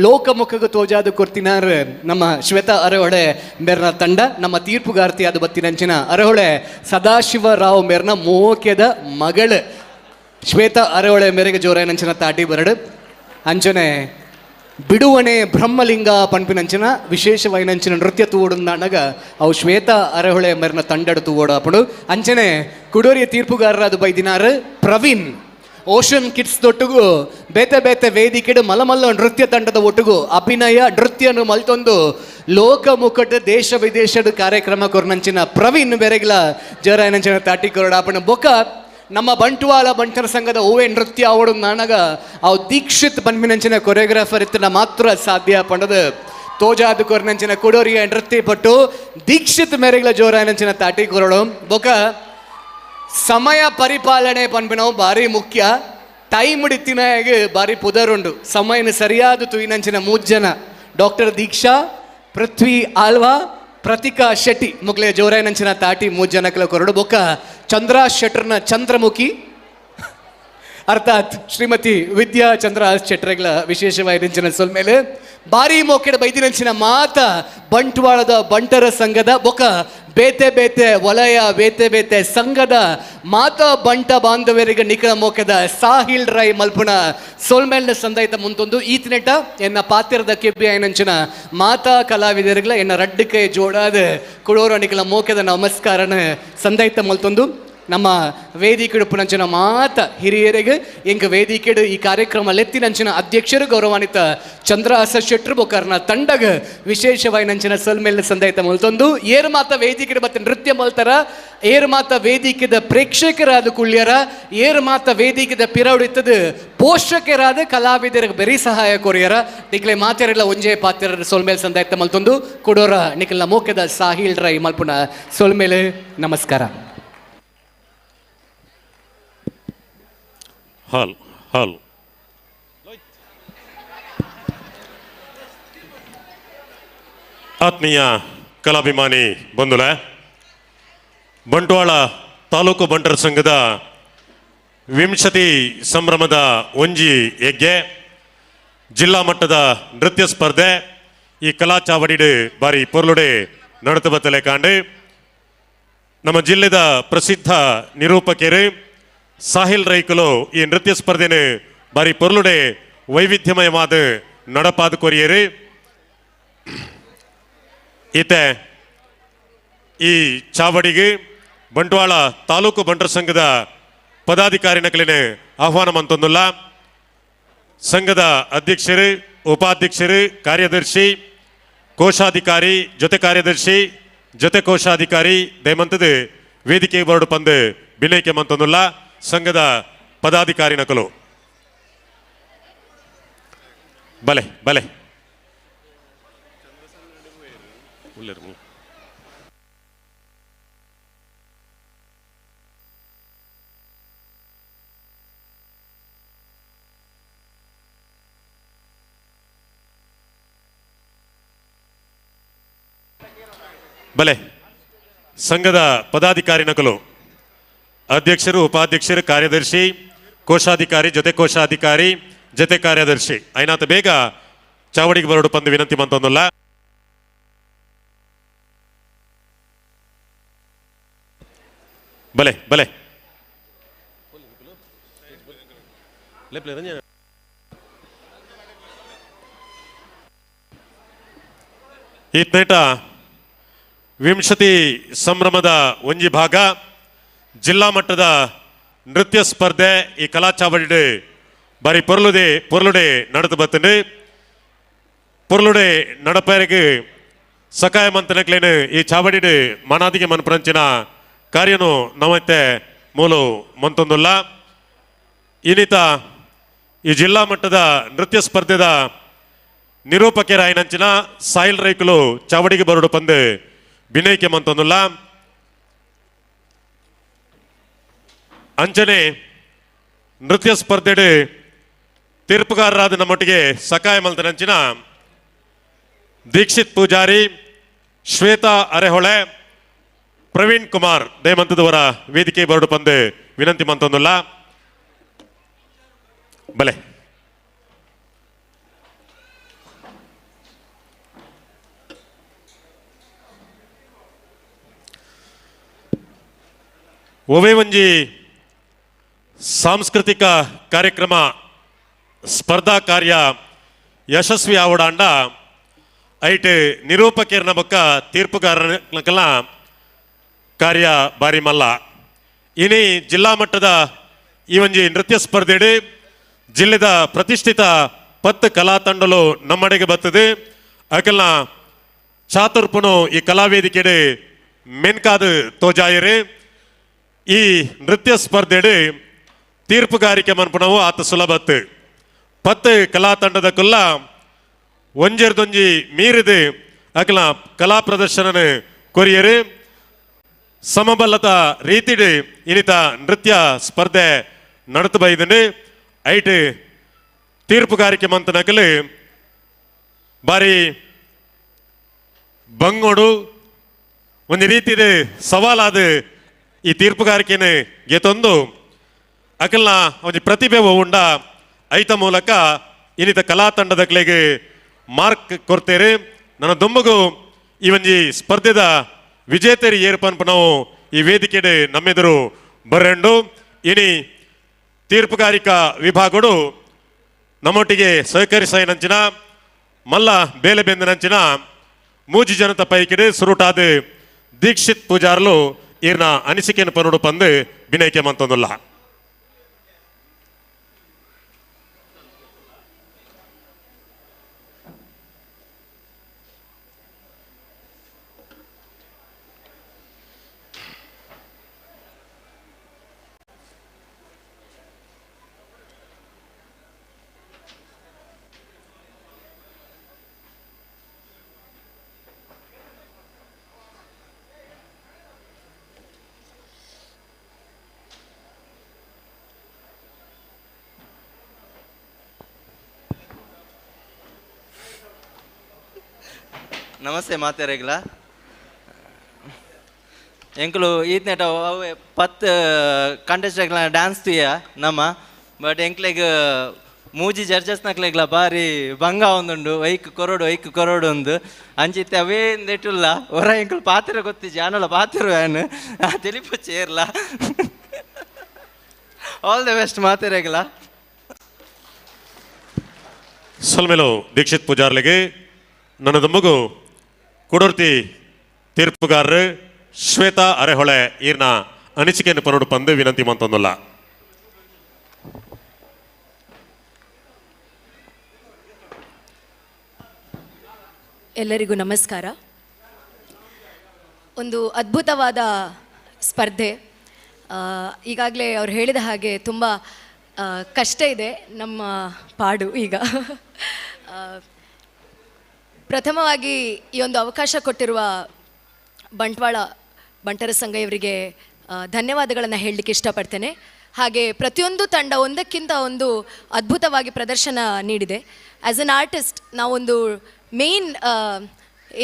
ಲೋಕಮುಖಗ ತೋಜಾದ ಕೊರ್ತಿನಾರ್ ನಮ್ಮ ಶ್ವೇತಾ ಅರೆಹೊಳೆ ಮೇರ್ನ ತಂಡ. ನಮ್ಮ ತೀರ್ಪುಗಾರ್ತಿ ಅದು ಬತ್ತಿನಂಚಿನ ಅರೆಹೊಳೆ ಸದಾಶಿವರಾವ್ ಮೇರ್ನ ಮೋಕೆದ ಮಗಳು ಶ್ವೇತಾ ಅರೆಹೊಳೆ ಮೇರೆಗೆ ಜೋರಾಯಿನಂಚಿನ ತಾಟಿ ಬರಡು. ಅಂಚನೆ ಬಿಡುವಣೆ ಬ್ರಹ್ಮಲಿಂಗ ಪನ್ಪಿನಂಚಿನ ವಿಶೇಷವಾಯಿನಂಚಿನ ನೃತ್ಯ ತೂವೊಡುಂದಾನಗ ಅವು ಶ್ವೇತಾ ಅರಹೊಳೆ ಮೆರ್ನ ತಂಡಡು ತೂವೋಡು ಅಂಚನೆ ಕುಡೋರಿಯ ತೀರ್ಪುಗಾರರಾದ ಬೈದಿನಾರು ಪ್ರವೀಣ್ ಓಷನ್ ಕಿಡ್ಸ್ ದೊಟ್ಟುಗು ಬೇತೆ ಬೇತೆ ವೇದಿಕೆಡು ಮಲಮಲ್ಲ ನೃತ್ಯ ತಂಡದ ಒಟ್ಟುಗು ಅಭಿನಯ ನೃತ್ಯನು ಮಲ್ತೊಂದು ಲೋಕ ಮುಖಟ ದೇಶ ವಿದೇಶದ ಕಾರ್ಯಕ್ರಮ ಕೊರ್ನಂಚಿನ ಪ್ರವೀಣ್ ಬೆರೆಗ್ಲ ಜೋರಾಯನಂಚಿನ ತಾಟಿ ಕೊರಡಾಪಣ ಬೊಕ ನಮ್ಮ ಬಂಟ್ವಾಳ ಬಂಟರ ಸಂಘದ ಓವೆ ನೃತ್ಯ ಅವಡು ನಾನಗ ಅವು ದೀಕ್ಷಿತ್ ಬನ್ಮಿನಂಚಿನ ಕೊರಿಯೋಗ್ರಾಫರ್ ಇತ್ತನ ಮಾತ್ರ ಸಾಧ್ಯ ಪಂಡದು ತೋಜಾದ ಕೊರ್ನಂಚಿನ ಕುಡೋರಿಯ ನೃತ್ಯ ಪಟ್ಟು ದೀಕ್ಷಿತ್ ಮೇರೆಗ್ಲ ಜೋರಾಯನಂಚಿನ ತಾಟಿ ಕೊರಡು ಬೊಕ ಸಮಯ ಪರಿಪಾಲನೆ ಪನ್ಪಿನವು ಭಾರಿ ಮುಖ್ಯ. ಟೈಮ್ ಇತ್ತಿನಾಗ ಭಾರಿ ಪುದರುಂಡು. ಸಮಯನ ಸರಿಯಾದ ತುಯಿನಂಚಿನ ಮೂರು ಜನ ಡಾಕ್ಟರ್ ದೀಕ್ಷಾ, ಪೃಥ್ವಿ ಆಲ್ವಾ, ಪ್ರತಿಕಾ ಶೆಟ್ಟಿ ಮುಗ್ಲೆ ಜೋರಾಯನಂಚಿನ ತಾಟಿ ಮೂರು ಜನಕ್ಲ ಕೊರಡು. ಬೊಕ್ಕ ಚಂದ್ರ ಶೆಟ್ಟರ್ನ ಚಂದ್ರಮುಖಿ ಅರ್ಥಾತ್ ಶ್ರೀಮತಿ ವಿದ್ಯಾ ಚಂದ್ರ ಶೆಟ್ಟರ್ಗಳ ವಿಶೇಷವಾಗಿ ಸೊಲ್ಮೇಲೆ ಭಾರಿ ಮೋಕೆಡ ಬೈದಿನಂಚಿನ ಮಾತ ಬಂಟ್ವಾಳದ ಬಂಟರ ಸಂಘದ ಬೊಕ ಬೇತೆ ಬೇತೆ ವಲಯ ಬೇತೆ ಬೇತೆ ಸಂಘದ ಮಾತ ಬಂಟ ಬಾಂಧವರಿಗೆ ನಿಖರ ಮೋಕೆದ ಸಾಹಿಲ್ ರೈ ಮಲ್ಪುಣ ಸೋಲ್ಮೇಲ್ನ ಸಂದಾಯಿತ ಮುಂತೊಂದು ಈತನೆಟ ಎನ್ನ ಪಾತ್ರದ ಕೆಬ್ಬಿ ಐನಂಚಿನ ಮಾತಾ ಕಲಾವಿದರಿಗಳ ಎನ್ನ ರಡ್ಡಿಕೆ ಜೋಡಾದ ಕುಳೋರ ನಿಖಲ ಮೋಕೆದ ನಮಸ್ಕಾರನ ಸಂದಾಯಿತ ಮಲ್ತೊಂದು ನಮ್ಮ ವೇದಿಕೆಡು ಪುನಂಚಿನ ಮಾತ ಹಿರಿಯರಿಗೆ ಎಂಕ ವೇದಿಕೆಡು ಈ ಕಾರ್ಯಕ್ರಮ ಲೆತ್ತಿನಂಚಿನ ಅಧ್ಯಕ್ಷರು ಗೌರವಾನ್ವಿತ ಚಂದ್ರಹಾಸ ಶೆಟ್ರು ಬೊಕರ್ನ ತಂಡಗ ವಿಶೇಷವಾಗಿ ನಂಚಿನ ಸಲ್ಮೇಲೆ ಸಂದಾಯಿತ ಮಲ್ತೊಂದು ಏರು ಮಾತ ವೇದಿಕೆಡು ಮತ್ತೆ ನೃತ್ಯ ಮಲ್ತರ ಏರು ಮಾತ ವೇದಿಕೆದ ಪ್ರೇಕ್ಷಕರಾದ ಕುಳ್ಯರ ಏರು ಮಾತ ವೇದಿಕೆದ ಪಿರವಡಿತ್ತದ ಪೋಷಕರಾದ ಕಲಾವಿದರಿಗೆ ಬೆರಿ ಸಹಾಯ ಕೊರಿಯರ ನಿಕ್ಲೆ ಮಾತೆರೆಲ್ಲ ಒಂಜೇ ಪಾತ್ರ ಸೊಲ್ಮೇಲೆ ಸಂದಾಯಿತ ಮಲ್ತೊಂದು ಕೊಡೋರ ನಿಖಲ್ನ ಮೋಕೆದ ಸಾಹಿಲ್ ರೈ ಮಲ್ಪುನ ಸೊಲ್ಮೇಲೆ ನಮಸ್ಕಾರ. ಹಾಲ್ ಹಾಲ್ ಆತ್ಮೀಯ ಕಲಾಭಿಮಾನಿ ಬಂಧುಲ, ಬಂಟ್ವಾಳ ತಾಲೂಕು ಬಂಟರ ಸಂಘದ ವಿಂಶತಿ ಸಂಭ್ರಮದ ಒಂಜಿ ಯಜ್ಞೆ ಜಿಲ್ಲಾ ಮಟ್ಟದ ನೃತ್ಯ ಸ್ಪರ್ಧೆ ಈ ಕಲಾ ಚಾವಡಿಡು ಬಾರಿ ಪೊರ್ಲುಡೆ ನಡತು ಬತ್ತಲೆ ಕಾಂಡು ನಮ್ಮ ಜಿಲ್ಲೆದ ಪ್ರಸಿದ್ಧ ನಿರೂಪಕರು ಸಾಹಿಲ್ ರೈಕುಲು ಈ ನೃತ್ಯ ಸ್ಪರ್ಧೆನು ಬಾರಿ ಪೊರ್ಲುಡೆ ವೈವಿಧ್ಯಮಯವಾದ ನಡಪಾದ ಕೊರಿಯರು. ಈತೆ ಈ ಚಾವಡಿಗೆ ಬಂಟ್ವಾಳ ತಾಲೂಕು ಬಂಟರ ಸಂಘದ ಪದಾಧಿಕಾರಿ ನಕಲಿನ ಆಹ್ವಾನ ಮಂತೊಂದುಲ್ಲ. ಸಂಘದ ಅಧ್ಯಕ್ಷರು, ಉಪಾಧ್ಯಕ್ಷರು, ಕಾರ್ಯದರ್ಶಿ, ಕೋಶಾಧಿಕಾರಿ, ಜೊತೆ ಕಾರ್ಯದರ್ಶಿ, ಜೊತೆ ಕೋಶಾಧಿಕಾರಿ ದಯಮಂತದ ವೇದಿಕೆ ಬರಡು ಪಂದು ಬಿನೈಕೆ ಮಂತೊಂದುಲ್ಲ ಸಂಘದ ಪದಾಧಿಕಾರಿ ನಕಲು. ಬಲೆ ಬಲೆ ಬಲೆ ಸಂಘದ ಪದಾಧಿಕಾರಿ ನಕಲು ಅಧ್ಯಕ್ಷರು, ಉಪಾಧ್ಯಕ್ಷರು, ಕಾರ್ಯದರ್ಶಿ, ಕೋಶಾಧಿಕಾರಿ, ಜೊತೆ ಕೋಶಾಧಿಕಾರಿ, ಜೊತೆ ಕಾರ್ಯದರ್ಶಿ ಐನಾತ ಬೇಗ ಚಾವಡಿಗೆ ಬರೋಡು ಪಂದು ವಿನಂತಿ ಮಂತೊಂದುಲ್ಲ. ಬಲೆ ಬಲೆ ಈತನೇಟ ವಿಂಶತಿ ಸಂಭ್ರಮದ ಒಂಜಿ ಭಾಗ ಜಿಲ್ಲಾ ಮಟ್ಟದ ನೃತ್ಯ ಸ್ಪರ್ಧೆ ಈ ಕಲಾ ಚಾವಡಿ ಬಾರಿ ಪೊರ್ಲುದೆ ಪೊರ್ಲುಡೆ ನಡೆದು ಬತ್ತಂಡು. ಪೊರ್ಲುಡೆ ನಡಪರಿಗೆ ಸಕಾಯ ಮಂತನಕ್ಲೇನು ಈ ಚಾವಡಿಡು ಮನಾದಿಗೆ ಮನ್ಪ್ರಂಚಿನ ಕಾರ್ಯನು ನಮ್ಮತ್ತೆ ಮೂಲು ಮಂತೊಂದುಲ್ಲ. ಇನ್ನಿತ ಈ ಜಿಲ್ಲಾ ಮಟ್ಟದ ನೃತ್ಯ ಸ್ಪರ್ಧೆದ ನಿರೂಪಕರಾಯಿನಂಚಿನ ಸಾಹಿಲ್ ರೈಕುಲು ಚಾವಡಿಗೆ ಬರಡು ಪಂದು ಬಿನೈಕೆ ಮಂತೊಂದುಲ್ಲ. ಅಂಚನೆ ನೃತ್ಯ ಸ್ಪರ್ಧೆಡು ತೀರ್ಪುಗಾರರಾದ ನಮ್ಮೊಟ್ಟಿಗೆ ಸಕಾಯ ಮಲ್ತನಂಚಿನ ದೀಕ್ಷಿತ್ ಪೂಜಾರಿ, ಶ್ವೇತಾ ಅರೆಹೊಳೆ, ಪ್ರವೀಣ್ ಕುಮಾರ್ ದಯಮಂತದವರ ವೇದಿಕೆ ಬರಡು ಪಂದು ವಿನಂತಿ ಮಂತೊಂದುಲ್ಲ. ಬಲೆ ಒವೆ ಒಂಜಿ ಸಾಂಸ್ಕೃತಿಕ ಕಾರ್ಯಕ್ರಮ ಸ್ಪರ್ಧಾ ಕಾರ್ಯ ಯಶಸ್ವಿ ಆವಡಾಂಡ ಐಟ್ ನಿರೂಪಕರ್ನ ಬೊಕ್ಕ ತೀರ್ಪುಗಾರನಕಲ್ನ ಕಾರ್ಯ ಬಾರಿ ಮಲ್ಲ. ಇನಿ ಜಿಲ್ಲಾ ಮಟ್ಟದ ಈ ಒಂಜಿ ನೃತ್ಯ ಸ್ಪರ್ಧೆಡು ಜಿಲ್ಲೆದ ಪ್ರತಿಷ್ಠಿತ 10 ಕಲಾ ತಂಡಲು ನಮ್ಮಡೆಗೆ ಬರ್ತದೆ. ಅಕಲ್ನ ಚಾತುರ್ಪುನು ಈ ಕಲಾವೇದಿಕೆಡು ಮೆನ್ಕಾದು ತೋಜಾಯರು. ಈ ನೃತ್ಯ ಸ್ಪರ್ಧೆಡು ತೀರ್ಪುಗಾರಿಕೆ ಮನ್ಪುನವು ಆತ ಸುಲಭತ್ತು. 10 ಕಲಾ ತಂಡದ ಕುಲ್ಲ ಒಂಜೆರ್ದೊಂಜಿ ಮೀರಿದು ಅಕಲ್ನ ಕಲಾ ಪ್ರದರ್ಶನ ಕೊರಿಯರು. ಸಮಬಲತ ರೀತಿಡು ಇನಿತ ನೃತ್ಯ ಸ್ಪರ್ಧೆ ನಡತು ಬೈದನು. ಐಟ್ ತೀರ್ಪುಗಾರಿಕೆ ಮಂತನಕಲು ಬಾರಿ ಬಂಗೋಡು ಒಂದು ರೀತಿದು ಸವಾಲಾದ ಈ ತೀರ್ಪುಗಾರಿಕೆನ ಗೆತೊಂದು ಅಕಲ್ನ ಒಂದು ಪ್ರತಿಭೆ ಉಂಡ ಐತ ಮೂಲಕ ಇನ್ನಿತ ಕಲಾ ತಂಡದಕ್ಲೆಗೆ ಮಾರ್ಕ್ ಕೊಡ್ತೇರೆ. ನನ್ನ ದೊಂಬಗು ಈ ಒಂಜಿ ಸ್ಪರ್ಧೆದ ವಿಜೇತರಿ ಏರ್ಪನ್ಪ ನಾವು ಈ ವೇದಿಕೆಡೆ ನಮ್ಮೆದುರು ಬರೆಂಡು. ಇನಿ ತೀರ್ಪುಗಾರಿಕಾ ವಿಭಾಗಡು ನಮ್ಮೊಟ್ಟಿಗೆ ಸಹಕರಿಸೈನಂಚಿನ ಮಲ್ಲ ಬೇಲೆ ಬೆಂದನಂಚಿನ ಮೂಜಿ ಜನತ ಪೈಕಿಡೆ ಸುರುಟಾದ ದೀಕ್ಷಿತ್ ಪೂಜಾರ್ಲು ಈರ್ನ ಅನಿಸಿಕೆಯನ್ನು ಪನುಡು ಪಂದು ಬಿನೈಕೆ ಮಂತೊಂದುಲ್ಲ. ನಮಸ್ತೆ ಮಾತೆರೆಗ್ಲ ಎಂಕುಲು ಈತ್ನೆಟ ಅವೇ 10 ಕಂಟೆಸ್ಟೆಗ್ಲ ಡ್ಯಾನ್ಸ್ ತುಯ್ಯ ನಮ್ಮ ಬಟ್ ಎಂಕ್ಲೆಗ್ ಮೂಜಿ ಜಡ್ಜಸ್ನಕ್ಲೆಗ್ಲ ಬಾರಿ ಭಂಗ ಒಂದುಂಡು ಐಕ್ ಕೊರೋಡು ಐಕ್ ಕೊರೋಡು ಒಂದು ಅಂಚಿತ್ತೆ ಅವೇ ನೆಟ್ಟುಲ್ಲ ಹೊರ ಎಂಕುಲು ಪಾತಿರ ಗೊತ್ತಿಜ್ಜಿ ಆನಲ ಪಾತಿರು ಏನು ತಿಳಿಪು ಚೇರ್ಲ. ಆಲ್ the best ಮಾತೆರೆಗ್ಲ. ಸೊಲ್ಮೆಲು ದೀಕ್ಷಿತ್ ಪೂಜಾರ್ಲಿಗೆ. ನನ್ನ ಮಗು ಕುಡರ್ತಿ ತೀರ್ಪುಗಾರರು ಶ್ವೇತಾ ಅರೆಹೊಳೆ ಈರ್ನ ಅನಿಸಿಕೆಯನ್ನು ಪನೋಡು ಪಂದು ವಿನಂತಿ ಮಂತೊಂದುಲ್ಲ. ಎಲ್ಲರಿಗೂ ನಮಸ್ಕಾರ. ಒಂದು ಅದ್ಭುತವಾದ ಸ್ಪರ್ಧೆ. ಈಗಾಗಲೇ ಅವ್ರು ಹೇಳಿದ ಹಾಗೆ ತುಂಬ ಕಷ್ಟ ಇದೆ ನಮ್ಮ ಪಾಡು ಈಗ. ಪ್ರಥಮವಾಗಿ ಈ ಒಂದು ಅವಕಾಶ ಕೊಟ್ಟಿರುವ ಬಂಟ್ವಾಳ ಬಂಟರ ಸಂಘ ಇವರಿಗೆ ಧನ್ಯವಾದಗಳನ್ನು ಹೇಳಲಿಕ್ಕೆ ಇಷ್ಟಪಡ್ತೇನೆ. ಹಾಗೆ ಪ್ರತಿಯೊಂದು ತಂಡ ಒಂದಕ್ಕಿಂತ ಒಂದು ಅದ್ಭುತವಾಗಿ ಪ್ರದರ್ಶನ ನೀಡಿದೆ. ಆ್ಯಸ್ ಅನ್ ಆರ್ಟಿಸ್ಟ್ ನಾವೊಂದು ಮೇಯ್ನ್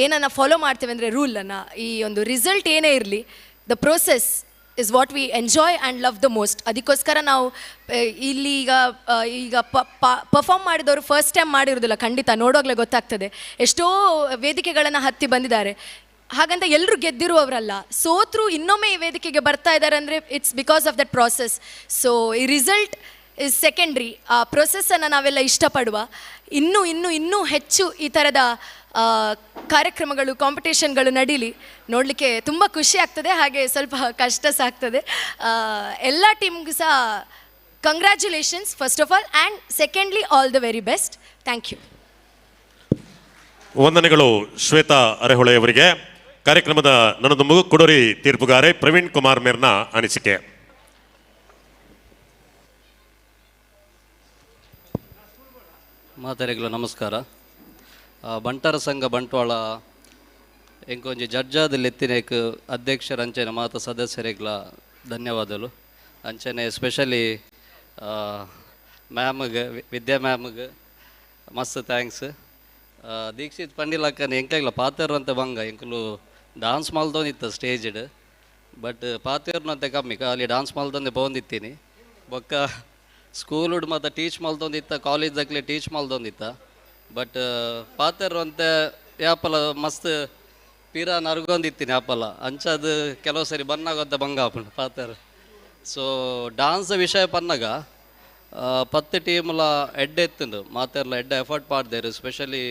ಏನನ್ನು ಫಾಲೋ ಮಾಡ್ತೇವೆ ಅಂದರೆ ರೂಲನ್ನು, ಈ ಒಂದು ರಿಸಲ್ಟ್ ಏನೇ ಇರಲಿ the process is what we enjoy and love the most. ಅದಕ್ಕೋಸ್ಕರ ನಾವು ಇಲ್ಲಿ ಈಗ ಈಗ ಪರ್ಫಾರ್ಮ್ ಮಾಡಿದವರು ಫಸ್ಟ್ ಟೈಮ್ ಮಾಡಿರೋದಿಲ್ಲ, ಖಂಡಿತ ನೋಡೋಗ್ಲೇ ಗೊತ್ತಾಗ್ತದೆ. ಎಷ್ಟೋ ವೇದಿಕೆಗಳನ್ನು ಹತ್ತಿ ಬಂದಿದ್ದಾರೆ, ಹಾಗಂತ ಎಲ್ಲರೂ ಗೆದ್ದಿರುವವರಲ್ಲ. ಸೋತರು ಇನ್ನೊಮ್ಮೆ ಈ ವೇದಿಕೆಗೆ ಬರ್ತಾ ಇದ್ದಾರೆ ಅಂದರೆ it's because of that process. So ಈ ರಿಸಲ್ಟ್ is secondary, ಆ ಪ್ರೊಸೆಸ್ಸನ್ನು ನಾವೆಲ್ಲ ಇಷ್ಟಪಡುವ. ಇನ್ನೂ ಇನ್ನೂ ಇನ್ನೂ ಹೆಚ್ಚು ಈ ಥರದ ಕಾರ್ಯಕ್ರಮಗಳು, ಕಾಂಪಿಟೇಷನ್ಗಳು ನಡೀಲಿ, ನೋಡಲಿಕ್ಕೆ ತುಂಬ ಖುಷಿ ಆಗ್ತದೆ, ಹಾಗೆ ಸ್ವಲ್ಪ ಕಷ್ಟ ಸಹ ಆಗ್ತದೆ. ಎಲ್ಲ ಟೀಮ್ಗೂ ಸಹ congratulations first of all, and secondly all the very best. Thank you. ವಂದನೆಗಳು ಶ್ವೇತಾ ಅರೆಹೊಳೆಯವರಿಗೆ. ಕಾರ್ಯಕ್ರಮದ ನನ್ನದು ಕುಡೋರಿ ತೀರ್ಪುಗಾರೆ ಪ್ರವೀಣ್ ಕುಮಾರ್ ಮೇರ್ನ ಅನಿಸಿಕೆ. ಮಾತಾರಿಗಳು ನಮಸ್ಕಾರ. ಬಂಟರ ಸಂಘ ಬಂಟ್ವಾಳ ಎಂಕೊಂಜಿ ಜಡ್ಜಾದ ಲೆತ್ತಿನೇಕ್ ಅಧ್ಯಕ್ಷರ ಅಂಚನೆ ಮಾತ ಸದಸ್ಯರಿಗ್ಲ ಧನ್ಯವಾದಗಳು. ಅಂಚನೆ ಸ್ಪೆಷಲಿ ಮ್ಯಾಮ್ಗೆ, ವಿದ್ಯಾ ಮ್ಯಾಮ್ಗೆ ಮಸ್ತ್ thanks. Dixit ಪಂಡಿಲಕ್ಕನ ಎಂಕ್ಲೆಗ್ಲ ಪಾತೆರ್ವಂತೆ ಬಂಗ ಎಂಕುಲು ಡಾನ್ಸ್ ಮಲ್ತೊಂದಿತ್ತು ಸ್ಟೇಜ್ಡ್, ಬಟ್ ಪಾತೆರ್ನಂತೆ ಕಮ್ಮಿ, ಖಾಲಿ ಡಾನ್ಸ್ ಮಲ್ತೊಂದೆ ಪೋಂದಿತ್ತೀನಿ. ಬೊಕ್ಕ ಸ್ಕೂಲುಡ್ ಮತ್ತು ಟೀಚ್ ಮಲ್ತೊಂದಿತ್ತ, ಕಾಲೇಜ್ದಾಗ್ಲೆ ಟೀಚ್ ಮಲ್ತೊಂದಿತ್ತ, ಬಟ್ ಪಾತೆರ್ವಂತೆ ಯಾಪಲ ಮಸ್ತ್ ಪಿರ ನರ್ಗೊಂದಿತ್ತೀನಿ ಯಾಪಲ ಅಂಚದು ಕೆಲವು ಸರಿ ಬನ್ನಾಗಂತ ಬಂಗ ಆಪುಂಡು ಪಾತೆರ್. ಸೊ ಡಾನ್ಸ್ ವಿಷಯ ಪನ್ನಗ ಪತ್ತು ಟೀಮ್ಲ ಎಡ್ಡೆ ಎತ್ತುಂಡು ಮಾತೆರ್ಲ ಎಡ್ಡೆ ಎಫರ್ಟ್ ಪಾಡ್ದೇರು. ಸ್ಪೆಷಲಿ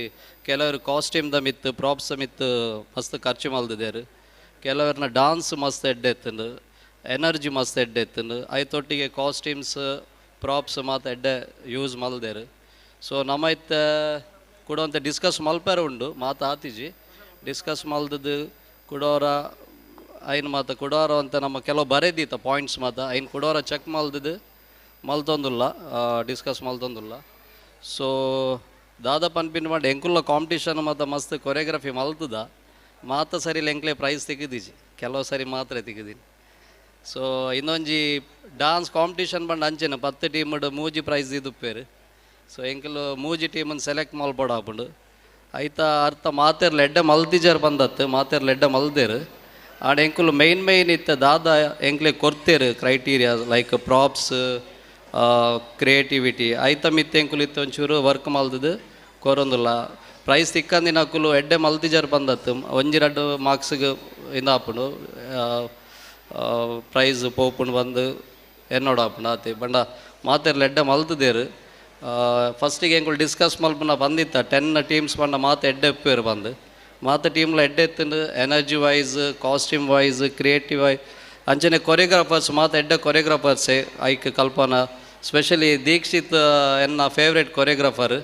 ಕೆಲವರು ಕಾಸ್ಟ್ಯೂಮ್ದ ಮಿತ್ತು ಪ್ರಾಪ್ಸ್ ಮಿತ್ತು ಮಸ್ತ್ ಖರ್ಚು ಮಲ್ದಿದ್ದೇರು. ಕೆಲವರನ್ನ ಡಾನ್ಸ್ ಮಸ್ತ್ ಎಡ್ಡೆ ಎತ್ತುಂಡು, ಎನರ್ಜಿ ಮಸ್ತ್ ಎಡ್ಡೆ ಎತ್ತುಂಡು. ಐತೊಟ್ಟಿಗೆ ಕಾಸ್ಟ್ಯೂಮ್ಸ್ ಪ್ರಾಪ್ಸ್ ಮಾತ ಎಡ್ಡೆ ಯೂಸ್ ಮಲ್ದೇರು. ಸೊ ನಮ್ಮ ಇತ್ತ ಕೂಡ ಡಿಸ್ಕಸ್ ಮಲ್ಪೆರ ಉಂಡು ಮಾತು ಆತಿಜಿ ಡಿಸ್ಕಸ್ ಮಲ್ದದ್ದು ಕುಡೋರ ಐನ್ ಮಾತ ಕುಡೋರ ಅಂತ ನಮ್ಮ ಕೆಲವು ಬರೆದೀತ ಪಾಯಿಂಟ್ಸ್ ಮಾತ ಐನ್ ಕುಡೋರ ಚೆಕ್ ಮಲ್ದದ್ದು ಮಲ್ತೊಂದುಲ್ಲ ಡಿಸ್ಕಸ್ ಮಲ್ತೊಂದುಲ್ಲ. ಸೊ ದಾದ ಪನ್ಪಿನ ಮಾಡಿ ಎಂಕುಲ್ಲ ಕಾಂಪಿಟಿಷನ್ ಮಾತ ಮಸ್ತ್ ಕೊರಿಯೋಗ್ರಫಿ ಮಲ್ತದ ಮಾತ ಸರಿ ಎಂಕ್ಲೆ ಪ್ರೈಸ್ ತೆಗೆದಿಜಿ ಕೆಲವು ಸರಿ ಮಾತ್ರ ತೆಗೆದೀನಿ. ಸೊ ಇನ್ನೊಂಜಿ ಡಾನ್ಸ್ ಕಾಂಪಿಟಿಷನ್ ಬಂದು ಅಂಚೆನ 10 ಟೀಮ್ ಮೂಜಿ ಪ್ರೈಸ್ ಇದುಪ್ಪೇರು. ಸೊ ಎಂಕಲು ಮೂಜಿ ಟೀಮನ್ನು ಸೆಲೆಕ್ಟ್ ಮಲ್ಪೋಡು ಆಪುಂಡು. ಐತ ಅರ್ಥ ಮಾತೆರ್ಲ ಎಡ್ಡೆ ಮಲ್ದಿಜರ್ ಬಂದತ್ತು ಮಾತೆರ್ಲ ಎಡ್ಡೆ ಮಲ್ದೇರು. ಆಂಡ್ ಎಂಕುಲು ಮೇನ್ ಮೇನ್ ಇತ್ತ ದಾದ ಎಂಕ್ಲೆ ಕೊರ್ತೇರು ಕ್ರೈಟೀರಿಯಾ ಲೈಕ್ ಪ್ರಾಪ್ಸ್ ಕ್ರಿಯೇಟಿವಿಟಿ ಐತ ಮಿತ್ತ ಎಂಕುಲು ಇತ್ತು ಒಂಚೂರು ವರ್ಕ್ ಮಲ್ದದು ಕೊರೊಂದುಲ್ಲ. ಪ್ರೈಸ್ ತಿಕ್ಕಂದಿನ ಅಕುಲು ಎಡ್ಡೆ ಮಲ್ದಿಜರ್ ಬಂದತ್ತು ಒಂಜಿ ರಡ್ಡು ಮಾರ್ಕ್ಸ್ಗೆ ಇಂದಾಪುಂಡು ಪ್ರೈಸ್ ಪೋಪುಂಡು ಬಂದು ಎನ್ನೋಡು ಆಪುಂಡು ಆತೆ ಬಂಡ ಮಾತೆರ್ಲ ಎಡ್ಡೆ ಮಲ್ತದೇರು. ಫಸ್ಟಿಗೆ ಎಂಕುಲು ಡಿಸ್ಕಸ್ ಮಲ್ಪುನ ಬಂದಿತ್ತ 10 ಟೀಮ್ಸ್ ಬಂಡ ಮಾತು ಎಡ್ಡೆ ಉಪ್ಪೇರು ಬಂದು ಮಾತು ಟೀಮ್ಲ ಎಡ್ಡೆ ಎತ್ತುಂಡು energy wise costume wise creative wise ಅಂಚನೆ ಕೊರಿಯೋಗ್ರಾಫರ್ಸ್ ಮಾತು ಎಡ್ಡೆ ಕೊರಿಯೋಗ್ರಾಫರ್ಸೇ ಐಕ್ ಕಲ್ಪನಾ ಸ್ಪೆಷಲಿ ದೀಕ್ಷಿತ್ ಎನ್ನ ಫೇವ್ರೇಟ್ ಕೊರಿಯೋಗ್ರಾಫರ್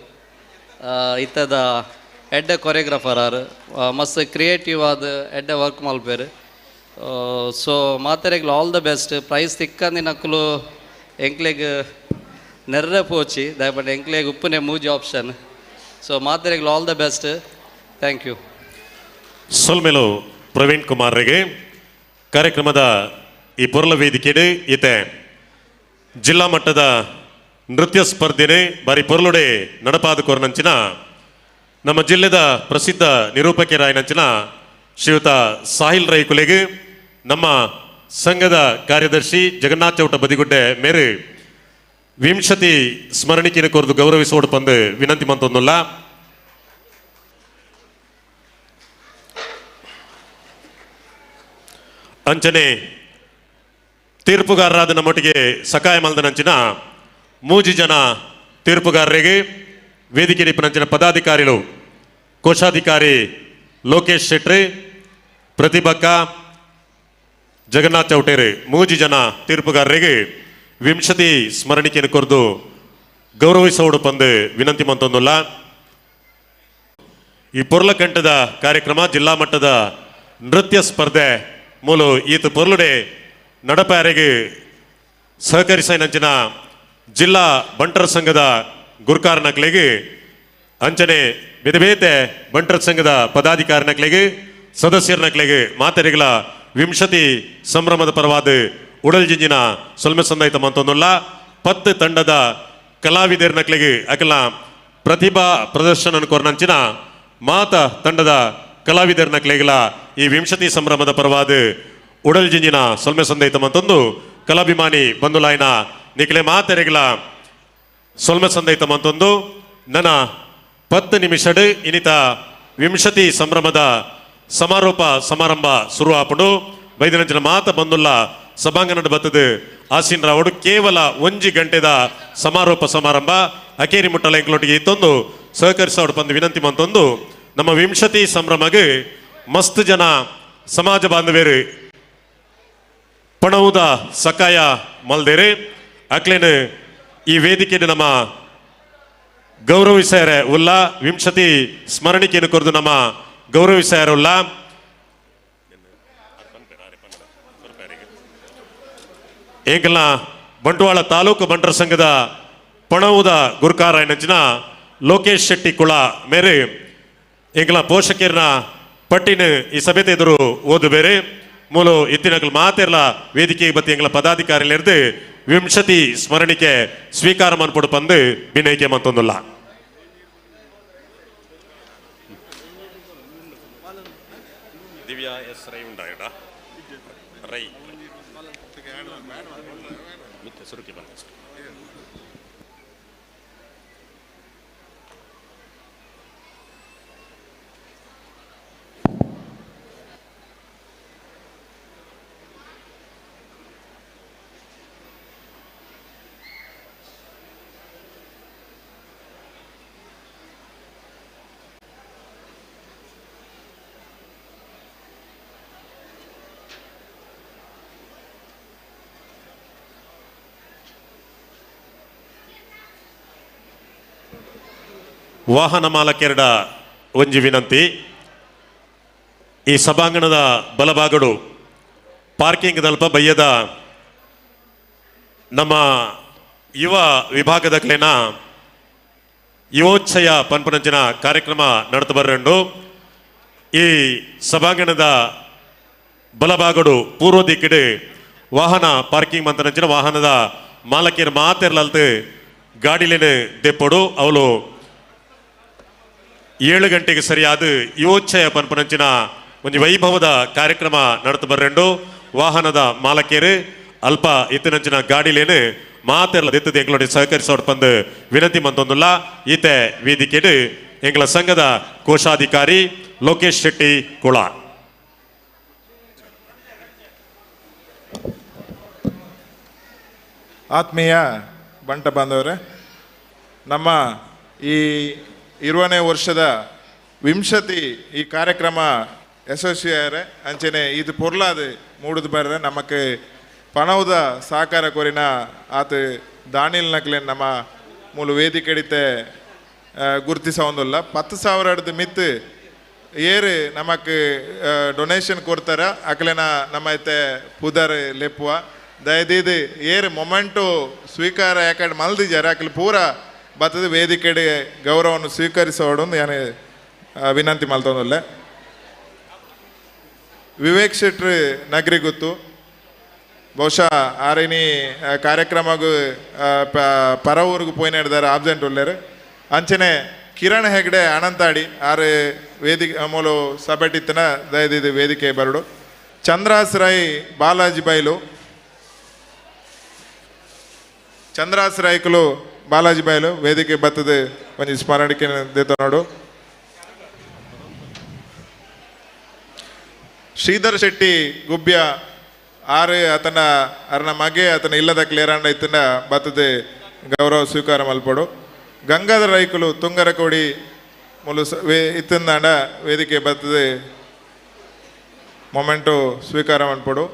ಇತ್ತದ ಎಡ್ಡೆ ಕೊರಿಯೋಗ್ರಾಫರ್ ಆರು ಮಸ್ತ್ ಕ್ರಿಯೇಟಿವ್ ಆದ ಎಡ್ಡೆ ವರ್ಕ್ ಮಲ್ಪೇರು. ಸೊ ಮಾತೆರೆಗ್ಲ ಆಲ್ the best. Price ತಿಕ್ಕಂದಿನಕ್ಕಲು ಎಂಕ್ಲೆಗ್ ನೆರ್ರೆ ಪೋಚಿ ದಯಪಟ್ಟು ಎಂಕ್ಲೆಗ್ ಉಪ್ಪುನೆ ಮೂಜಿ ಆಪ್ಷನ್. ಸೊ ಮಾತೆರೆಗ್ಲ all the best. Thank you. ಸೊಲ್ಮೆಲು ಪ್ರವೀಣ್ ಕುಮಾರ್ರಿಗೆ ಕಾರ್ಯಕ್ರಮದ ಈ ಪೊರ್ಲ ವೇದಿಕೆಡೆ ಈತೆ ಜಿಲ್ಲಾ ಮಟ್ಟದ ನೃತ್ಯ ಸ್ಪರ್ಧೆನೆ ಬಾರಿ ಪೊರ್ಲುಡೆ ನಡಪಾದ ಕೊರನಂಚಿನ ನಮ್ಮ ಜಿಲ್ಲೆದ ಪ್ರಸಿದ್ಧ ನಿರೂಪಕರಾಯನಂಚಿನ ಶ್ರೀಯುತ ಸಾಹಿಲ್ ರೈ ಕುಲೆಗೆ ನಮ್ಮ ಸಂಘದ ಕಾರ್ಯದರ್ಶಿ ಜಗನ್ನಾಥ ಚೌಟ ಬದಿಗುಡ್ಡೆ ಮೇರೆ ವಿಂಶತಿ ಸ್ಮರಣಿಕೆಯನ್ನು ಕೋರ್ದು ಗೌರವಿಸೋಡು ಪಂದು ವಿನಂತಿ ಮಂತೊಂದುಲ್ಲ. ಅಂಚನೆ ತೀರ್ಪುಗಾರರಾದ ನಮ್ಮೊಟ್ಟಿಗೆ ಸಕಾಯ ಮಲ್ದನಂಚಿನ ಮೂಜಿ ಜನ ತೀರ್ಪುಗಾರರಿಗೆ ವೇದಿಕೆ ನಂಚಿನ ಪದಾಧಿಕಾರಿಗಳು ಕೋಶಾಧಿಕಾರಿ ಲೋಕೇಶ್ ಶೆಟ್ರಿ, ಪ್ರತಿಭಕ್ಕ ಜಗನ್ನಾಥ್ ಚೌಟೇರಿ ಮೂಜಿ ಜನ ತೀರ್ಪುಗಾರರಿಗೆ ವಿಂಶತಿ ಸ್ಮರಣಿಕೆಯನ್ನು ಕೊರೆದು ಗೌರವಿಸೋಡು ಪಂದು ವಿನಂತಿ ಮಂತೊಂದುಲ್ಲ. ಈ ಪೊರ್ಲಕಂಠದ ಕಾರ್ಯಕ್ರಮ ಜಿಲ್ಲಾ ಮಟ್ಟದ ನೃತ್ಯ ಸ್ಪರ್ಧೆ ಮೂಲ ಈತ ಪೊರ್ಲುಡೆ ನಡಪಾರಿಗೆ ಸಹಕರಿಸೈನಂಚಿನ ಜಿಲ್ಲಾ ಬಂಟರ ಸಂಘದ ಗುರ್ಕಾರನಕ್ಲೆಗೆ ಅಂಚನೆ ಬೇತೆ ಬೇತೆ ಬಂಟರ ಸಂಘದ ಪದಾಧಿಕಾರಿನಕ್ಲೆಗೆ ಸದಸ್ಯರನಕ್ಲೆಗೆ ಮಾತೆರಿಗಳ ವಿಂಶತಿ ಸಂಭ್ರಮದ ಪರವಾದ ಉಡಲ್ ಜಿಂಜಿನ ಸೊಲ್ಮೆ ಸಂದಾಯಿತ ಮಂತೊಂದುಲ್ಲ. 10 ತಂಡದ ಕಲಾವಿದರ್ನಕ್ಲೆಗೆ ಅಕಲ ಪ್ರತಿಭಾ ಪ್ರದರ್ಶನ ಕೊರನಂಚಿನ ಮಾತ ತಂಡದ ಕಲಾವಿದರ್ನಕ್ಲೆಗಳ ಈ ವಿಂಶತಿ ಸಂಭ್ರಮದ ಪರವಾದ ಉಡಲ್ ಜಿಂಜಿನ ಸೊಲ್ಮೆ ಸಂದೈತ ಮಂತೊಂದು ಕಲಾಭಿಮಾನಿ ಬಂಧುಲಾಯನ ನಿಖಲೆ ಮಾತೆರೆಗಳ ಸೊಲ್ಮೆ ಸಂದೈತ ಮಂತೊಂದು ನನ್ನ 10 ನಿಮಿಷಡ್ ಇನಿತ ವಿಂಶತಿ ಸಂಭ್ರಮದ ಸಮಾರೋಪ ಸಮಾರಂಭ ಶುರು ಆಪುಂಡು. ಬೈದಿನಂಚಿನ ಮಾತ ಬಂದುಲ್ಲ ಸಭಾಂಗಣದ ಬತ್ತದ ಆಸೀನ್ ರಾವಡು ಕೇವಲ 1 ಗಂಟೆದ ಸಮಾರೋಪ ಸಮಾರಂಭ ಅಕೇರಿ ಮುಟ್ಟಲ ಎಂಕ್ಲೊಟ್ಟಿಗೆ ಇತ್ತೊಂದು ಸಹಕರಿಸೋಡು ಬಂದು ವಿನಂತಿ ಮಂತೊಂದು ನಮ್ಮ ವಿಂಶತಿ ಸಂಭ್ರಮಗೆ ಮಸ್ತ್ ಜನ ಸಮಾಜ ಬಾಂಧವ್ಯರು ಪಣವುದ ಸಕಾಯ ಮಲ್ದೇರೆ ಅಕ್ಲೇನು ಈ ವೇದಿಕೆ ನಮ್ಮ ಗೌರವಿಸಾರೆ ಉಲ್ಲ ವಿಂಶತಿ ಸ್ಮರಣಿಕೆಯನ್ನು ಕೊರೆದು ನಮ್ಮ ಗೌರವಿಸಾರೆ ಉಲ್ಲ. ಏಕಲ್ನ ಬಂಟ್ವಾಳ ತಾಲೂಕು ಬಂಟರ ಸಂಘದ ಪಣವುದ ಗುರುಕಾರ ನಂಚಿನ ಲೋಕೇಶ್ ಶೆಟ್ಟಿ ಕುಳ ಮೇರೆ ಎಂಕಲ್ನ ಪೋಷಕರನ್ನ ಪಟ್ಟಿನ ಈ ಸಭೆತ ಎದುರು ಓದು ಬೇರೆ ಮೂಲ ಇತ್ತಿನಕಲ್ ಮಾತೆರ್ಲ ವೇದಿಕೆ ಬತ್ತಿ ಎಂಗಳ ಪದಾಧಿಕಾರಿಲಿರ್ದು ವಿಂಶತಿ ಸ್ಮರಣಿಕೆ ಸ್ವೀಕಾರ ಮನ್ಪೊಡು ಪಂದು ವಿನಯಿಕೆ ಮಂತೊಂದುಲ್ಲ. ದಿವ್ಯಾ ಎಸ್ ರೈ ಉಂಡಾಯಡ ರೈ ಸುರುಕಿ ಬಂದ. ವಾಹನ ಮಾಲಕೆರಡ ಒಂಜಿ ವಿನಂತಿ. ಈ ಸಭಾಂಗಣದ ಬಲಭಾಗಡು ಪಾರ್ಕಿಂಗ್ ದಲ್ಪ ಬಯ್ಯದ ನಮ್ಮ ಯುವ ವಿಭಾಗದ ಕ್ಲೇನ ಯುವೋಚ್ಛಯ ಪನ್ಪನಂಚಿನ ಕಾರ್ಯಕ್ರಮ ನಡೆದು ಬರಂಡು. ಈ ಸಭಾಂಗಣದ ಬಲಭಾಗಡು ಪೂರ್ವ ದಿಕ್ಕಿಡು ವಾಹನ ಪಾರ್ಕಿಂಗ್ ಮಂತನಂಚಿನ ವಾಹನದ ಮಾಲಕಿಯರ ಮಾತೆರ್ಲಲ್ತು ಗಾಡಿಲೇನು ದೆಪ್ಪಡು. ಅವಳು 7 ಗಂಟೆಗೆ ಸರಿಯಾದ ಯುವೋಚ್ಛಯ ಪನ್ಪನಂಚಿನ ಒಂದು ವೈಭವದ ಕಾರ್ಯಕ್ರಮ ನಡೆದು ಬರಂಡು. ವಾಹನದ ಮಾಲಕಿಯರು ಅಲ್ಪ ಇತ್ತಿನಂಚಿನ ಗಾಡಿಲೇನು ಮಾತೆರ್ಲ ದೆತ್ತದ ಎಂಗಳೊಡೆ ಸಹಕರಿಸೋಡ್ ಪಂದು ವಿನಂತಿ ಮಂತೊಂದುಲ್ಲ. ಈತೆ ವೇದಿಕೆಡು ಎಂಗಳ ಸಂಘದ ಕೋಶಾಧಿಕಾರಿ ಲೋಕೇಶ್ ಶೆಟ್ಟಿ ಕುಳ. ಆತ್ಮೀಯ ಬಂಟ ಬಾಂಧವರೇ, ನಮ್ಮ ಈ 20ನೇ ವರ್ಷದ ವಿಂಶತಿ ಈ ಕಾರ್ಯಕ್ರಮ ಯಶಸ್ವಿಯಾರೆ ಅಂಚನೆ ಇದು ಪೊರ್ಲಾದ ಮೂಡುದು ಬರ್ರೆ ನಮಕ್ ಪಣವುದ ಸಹಕಾರ ಕೋರಿನ ಆತ ದಾನಿಲ್ ನಕ್ಲೇನ್ ನಮ್ಮ ಮೂಲ ವೇದಿಕೆಡಿತೆ ಗುರುತಿಸ ಒಂದುಲ್ಲ. 10,000 ಮಿತ್ತು ಏರು ನಮಕ್ ಡೊನೇಷನ್ ಕೊಡ್ತಾರ ಅಕ್ಲೇನ ನಮ್ಮ ಐತೆ ಪುದರ್ ಲೆಪ್ಪುವ. ದಯದೀದು ಏರು ಮೊಮೆಂಟು ಸ್ವೀಕಾರ ಯಾಕಂದ್ರೆ ಮಲ್ದಿಜಾರ ಅಕ್ಲೆ ಪೂರ ಬತ್ತದ ವೇದಿಕೆಡೆ ಗೌರವವನ್ನು ಸ್ವೀಕರಿಸೋಡು ಯಾನು ವಿನಂತಿ ಮಲ್ತೊಂದುಲ್ಲೆ. ವಿವೇಕ್ ಶೆಟ್ರು ನಗರಿ ಗೊತ್ತು ಬಹುಶಃ ಆರಿನಿ ಕಾರ್ಯಕ್ರಮಗೂ ಪರ ಊರಿಗೆ ಪೋಯಿನಾಡಿದಾರೆ ಆಬ್ಸೆಂಟ್ ಉಳ್ಳೇರು. ಅಂಚನೆ ಕಿರಣ್ ಹೆಗ್ಡೆ ಅನಂತಾಡಿ ಆರು ವೇದಿಕೆ ಮೂಲ ಸಭೆಟಿತ್ತನ ದಯದಿದ್ದು ವೇದಿಕೆ ಬರಡು. ಚಂದ್ರಾಸ್ ರೈ ಬಾಲಾಜಿ ಬೈಲು, ಚಂದ್ರಾಸ್ ರೈಕುಲು ಬಾಲಾಜಿ ಬೈಲು ವೇದಿಕೆ ಬತ್ತದ ಒಂಜಿ ಸ್ಮರಣಿಕೆ ದೇತ ನೋಡು. ಶ್ರೀಧರ್ ಶೆಟ್ಟಿ ಗುಬ್ಬ್ಯ ಆರು ಆತನ ಅರನ ಮಗೆ ಆತನ ಇಲ್ಲದ ಕ್ಲೇರಾಂಡ ಇತ್ತನ ಬತ್ತದ ಗೌರವ ಸ್ವೀಕಾರ ಮಲ್ಪಡು. ಗಂಗಾಧರ ರೈಕುಲು ತುಂಗರಕೋಡಿ ಮುಲು ಇತ್ತಂದಾಂಡ ವೇದಿಕೆ ಬತ್ತದ ಮೊಮೆಂಟು ಸ್ವೀಕಾರ ಮಲ್ಪಡು.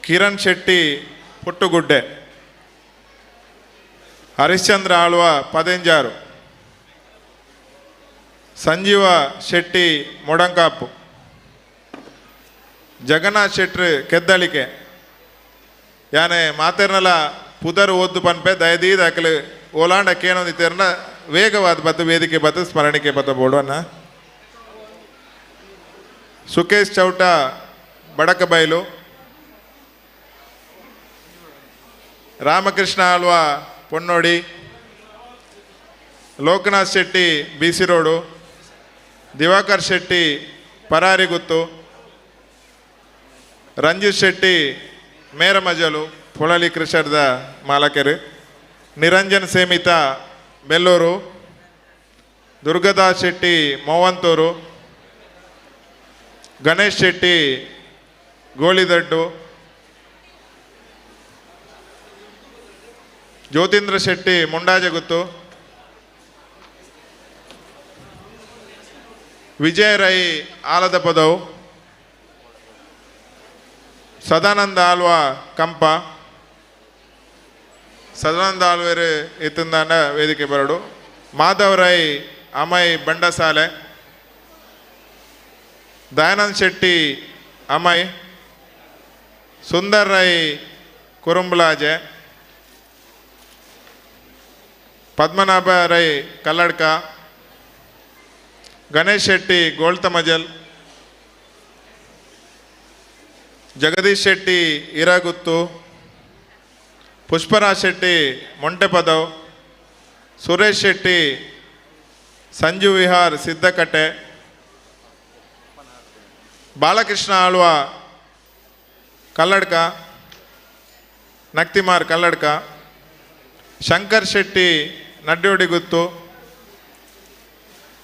ಕಿರಣ್ ಶೆಟ್ಟಿ ಪುಟ್ಟುಗುಡ್ಡೆ, ಹರಿಶ್ಚಂದ್ರ ಆಳ್ವ ಪದೆಂಜಾರು, ಸಂಜೀವ ಶೆಟ್ಟಿ ಮೊಡಂಕಾಪು, ಜಗನ್ನಾಥ್ ಶೆಟ್ರು ಕೆದ್ದಳಿಕೆ. ಯಾನೆ ಮಾತೆರ್ನಲ ಪುದರ್ ಓದ್ದು ಪನ್ಪೆ ದಯದೀದ ಅಕಲು ಓಲಾಂಡ ಕೇನೊಂದಿತ್ತೇರ್ನ ವೇಗವಾದ ಬತ್ತು ವೇದಿಕೆ ಬತ್ತು ಸ್ಮರಣಿಕೆ ಬತ್ತ ಬೋಡು ಅನ್ನ. Sukesh Chowta ಬಡಕಬೈಲು, Ramakrishna Alva Ponnodi, Lokanath Shetty B C road, Diwakar Shetty Parariguttu, Ranjith Shetty Meramajalu Polali ಕೃಷರ್ದ ಮಾಲಕರು, Niranjan ಸೇಮಿತ ಬೆಲ್ಲೂರು, ದುರ್ಗದಾಸ್ ಶೆಟ್ಟಿ ಮೋವಂತೂರು, ಗಣೇಶ್ ಶೆಟ್ಟಿ ಗೋಳಿದಡ್ಡು, ಜ್ಯೋತೀಂದ್ರ ಶೆಟ್ಟಿ ಮುಂಡಾಜಗುತ್ತು, ವಿಜಯ ರೈ ಆಲದ ಪದವು, ಸದಾನಂದ ಆಳ್ವ ಕಂಪ, ಸದಾನಂದ ಆಳ್ವೇರು ಇತ್ತಂದಾಂಡ ವೇದಿಕೆ ಬರಡು, ಮಾಧವ ರೈ ಅಮೈ ಬಂಡಸಾಲೆ, ದಯಾನಂದ ಶೆಟ್ಟಿ ಅಮೈ, ಸುಂದರ್ ರೈ ಕುರುಂಬಲಾಜೆ, ಪದ್ಮನಾಭ ರೈ ಕಲ್ಲಡ್ಕ, ಗಣೇಶ್ ಶೆಟ್ಟಿ ಗೋಳ್ತಮಜಲ್, ಜಗದೀಶ್ ಶೆಟ್ಟಿ ಇರಾಗುತ್ತು, ಪುಷ್ಪರಾಜ್ ಶೆಟ್ಟಿ ಮೊಂಟೆಪದವ್, ಸುರೇಶ್ ಶೆಟ್ಟಿ ಸಂಜು ವಿಹಾರ್ ಸಿದ್ದಕಟ್ಟೆ, ಬಾಲಕೃಷ್ಣ ಆಳ್ವ ಕಲ್ಲಡ್ಕ, ನಕ್ತಿಮಾರ್ ಕಲ್ಲಡ್ಕ, ಶಂಕರ್ ಶೆಟ್ಟಿ ನಡ್ಯೋಡಿಗುತ್ತು,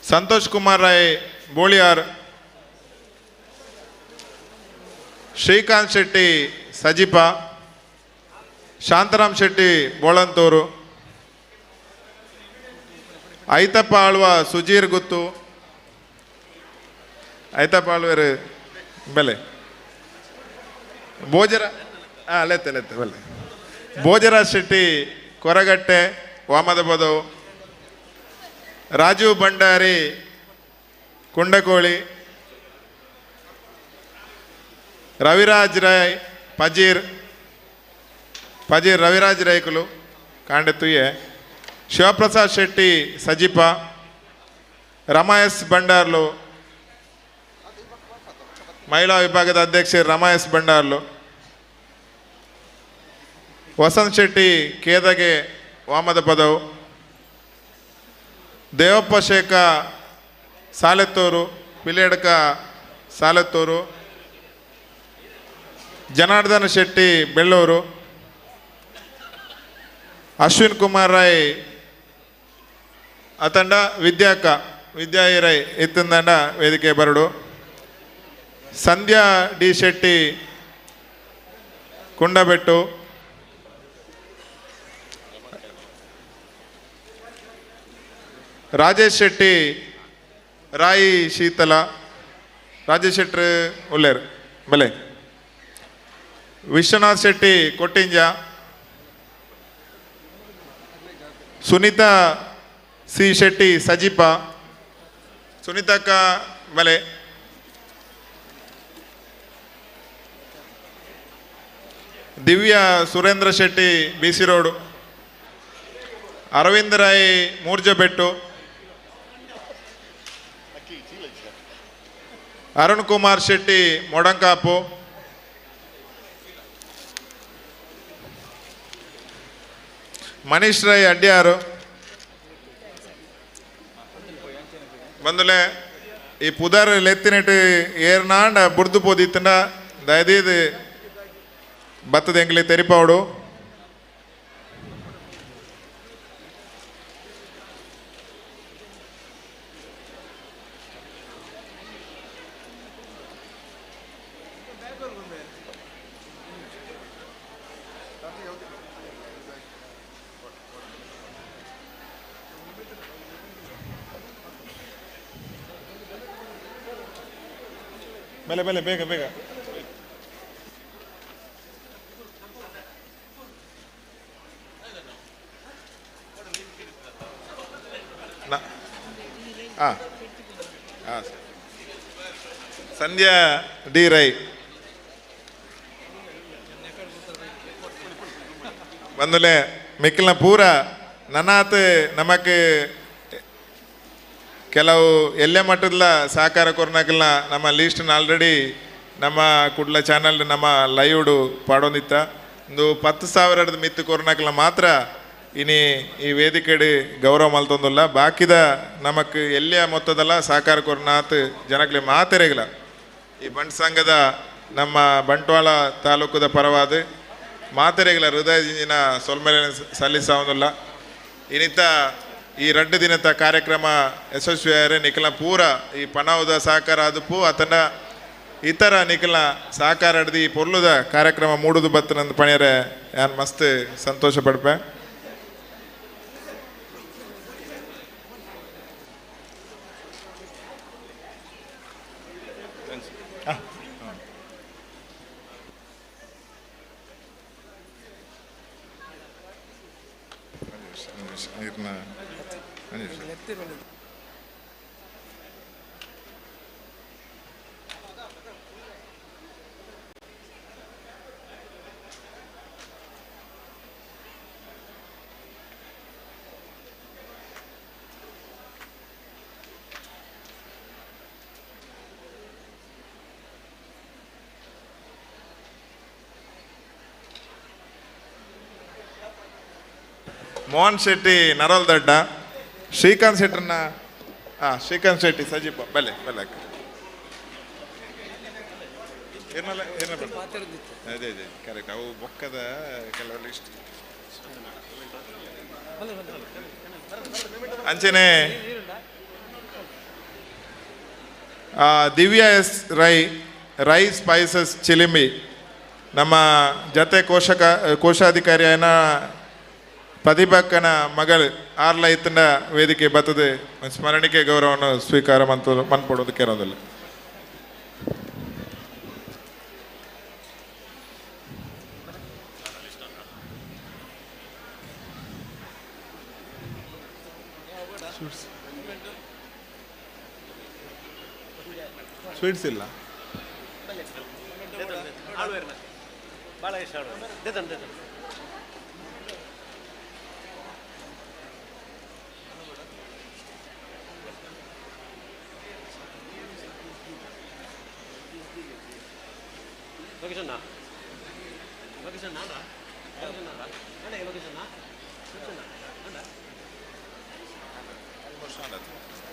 ಸಂತೋಷ್ ಕುಮಾರ್ ರೈ ಬೋಳಿಯಾರ್, ಶ್ರೀಕಾಂತ್ ಶೆಟ್ಟಿ ಸಜಿಪ, ಶಾಂತರಾಮ್ ಶೆಟ್ಟಿ ಬೋಳಂತೂರು, ಐತಪ್ಪ ಆಳ್ವ ಸುಜೀರ್ ಗುತ್ತು, ಐತಪ್ಪ ಆಳ್ವೇರು ಬೆಲೆ ಭೋಜರ ಲೆತ್ತೆ ಲೆತ್ತೆ ಬೆಲೆ ಭೋಜರಾಜ್ ಶೆಟ್ಟಿ ಕೊರಗಟ್ಟೆ ವಾಮದ ಪದವು, ರಾಜೀವ್ ಭಂಡಾರಿ ಕುಂಡಕೋಳಿ, ರವಿರಾಜ್ ರೈ ಪಜೀರ್, ಪಜೀರ್ ರವಿರಾಜ್ ರೈಕುಲು ಕಾಂಡೆತುಯೆ, ಶಿವಪ್ರಸಾದ್ ಶೆಟ್ಟಿ ಸಜಿಪ, ರಮಾ ಎಸ್ ಭಂಡಾರ್ಲು ಮಹಿಳಾ ವಿಭಾಗದ ಅಧ್ಯಕ್ಷೆ ರಮಾ ಎಸ್ ಭಂಡಾರ್ಲು, ವಸಂತ್ ಶೆಟ್ಟಿ ಕೇದಗೆ ವಾಮದ ಪದವು, ದೇವಪ್ಪ ಶೇಖ ಸಾಲೆತ್ತೂರು ಪಿಲೇಡ್ಕ ಸಾಲೆತ್ತೂರು, ಜನಾರ್ದನ ಶೆಟ್ಟಿ ಬೆಳ್ಳೂರು, ಅಶ್ವಿನ್ ಕುಮಾರ್ ರೈ ಅತಂಡ ವಿದ್ಯಾಕ ವಿದ್ಯಾ ರೈ ಇತ್ತಂದಂಡ ವೇದಿಕೆ ಬರಡು, ಸಂಧ್ಯಾ ಡಿ ಶೆಟ್ಟಿ ಕುಂಡಬೆಟ್ಟು, ರಾಜೇಶ್ ಶೆಟ್ಟಿ ರಾಯಿ ಶೀತಲ, ರಾಜೇಶ್ ಶೆಟ್ರು ಉಲ್ಲೇರು ಬಲೆ, ವಿಶ್ವನಾಥ್ ಶೆಟ್ಟಿ ಕೊಟ್ಟಿಂಜ, ಸುನೀತಾ ಸಿ ಶೆಟ್ಟಿ ಸಜಿಪ, ಸುನೀತಕ್ಕ ಬಲೆ, Divya Surendra Shetty B C road, Aravind Rai Murjabettu, Arun Kumar Shetty Modankapu, Manish Rai Adyar. ಬಂದುಲೆ ಈ ಪುದರ್ ಲೆತ್ತಿನೆಟ್ ಏರ್ನಾಂಡ ಬುರ್ದು ಪೋದಿತ್ತಂಡ ದಯದೀದು ಬತ್ತದ ಎಂಗ್ಲಿ ತೆರಿಪಾವಡು. ಮೇಲೆ ಮೇಲೆ ಬೇಗ ಬೇಗ ಹಾಂ ಹಾಂ ಸಂಧ್ಯಾ ಡಿ ರೈ ಬಂದುಲೆ ಮಿಕ್ಕಿನ ಪೂರ ನನಾತ್ ನಮಕ್ ಕೆಲವು ಎಲ್ಲೇ ಮಟ್ಟದ ಸಹಕಾರ ಕೊರ್ನಾಕಲ್ನ ನಮ್ಮ ಲೀಸ್ಟ್ನ ಆಲ್ರೆಡಿ ನಮ್ಮ ಕುಡ್ಲ ಚಾನಲ್ ನಮ್ಮ ಲೈವ್ಡು ಪಾಡೋದಿತ್ತ. ಒಂದು 10,000 ಮಿತ್ತು ಕೊರ್ನಾಕಲ್ನ ಮಾತ್ರ ಇನಿ ಈ ವೇದಿಕೆಡು ಗೌರವ ಮಲ್ತೊಂದುಲ್ಲ. ಬಾಕಿದ ನಮಕ್ ಎಲ್ಲೇ ಮೊತ್ತದಲ್ಲ ಸಹಕಾರ ಕೊರ್ನಾತ್ ಜನಕ್ಲೆ ಮಾತೆರೆಗಿಲ್ಲ. ಈ ಬಂಟ್ ಸಂಘದ ನಮ್ಮ ಬಂಟ್ವಾಳ ತಾಲೂಕುದ ಪರವಾದ ಮಾತೆರೆಗಿಲ್ಲ ಹೃದಯದಿಂದಿನ ಸೊಲ್ಮೆಲೆ ಸಲ್ಲಿಸಾವೊಂದುಲ್ಲ. ಇನ್ನಿತ ಈ 2 ದಿನದ ಕಾರ್ಯಕ್ರಮ ಯಶಸ್ವಿಯಾದರೆ ನಿಖಲ ಪೂರ ಈ ಪಣಾವುದ ಸಹಕಾರ ಆದಪು ಆತನ ಇತರ ನಿಖಲ ಸಹಕಾರ ಹಿಡ್ದು ಈ ಪೊರ್ಲುದ ಕಾರ್ಯಕ್ರಮ ಮೂಡುದು ಬತ್ತನಂದು ಪಣಿಯರೆ ಯಾನ್ ಮಸ್ತ್ ಸಂತೋಷ ಪಡ್ಪೆ. ಮೋಹನ್ ಶೆಟ್ಟಿ ನರಲ್ ದಡ್ಡ, ಶ್ರೀಕಾಂತ್ ಶೆಟ್ಟರ್ನ ಹಾಂ ಶ್ರೀಕಾಂತ್ ಶೆಟ್ಟಿ ಸಜೀಪ ಬಲೆ ಬಲೆ ಅದೇ ಅದೇ ಕರೆಕ್ಟ್. ಅವು ಬೊಕ್ಕದ ಕೆಲವು ಲಿಸ್ಟ್ ಅಂಚನೆ ದಿವ್ಯಾ ಎಸ್ ರೈ, ರೈ ಸ್ಪೈಸಸ್ ಚಿಲಿಂಬಿ ನಮ್ಮ ಜತೆ ಕೋಶಾಧಿಕಾರಿಯನ್ನ ಪ್ರತಿಭಕ್ಕನ ಮಗಳು ಆರ್ಲ ಇತ್ತಂಡ ವೇದಿಕೆ ಬತ್ತದೆ ಸ್ಮರಣಿಕೆ ಗೌರವವನ್ನು ಸ್ವೀಕಾರ ಮನ್ಪಡೋದಕ್ಕೆ ಇರೋದಿಲ್ಲ. ಸ್ವೀಟ್ಸ್ ಇಲ್ಲ.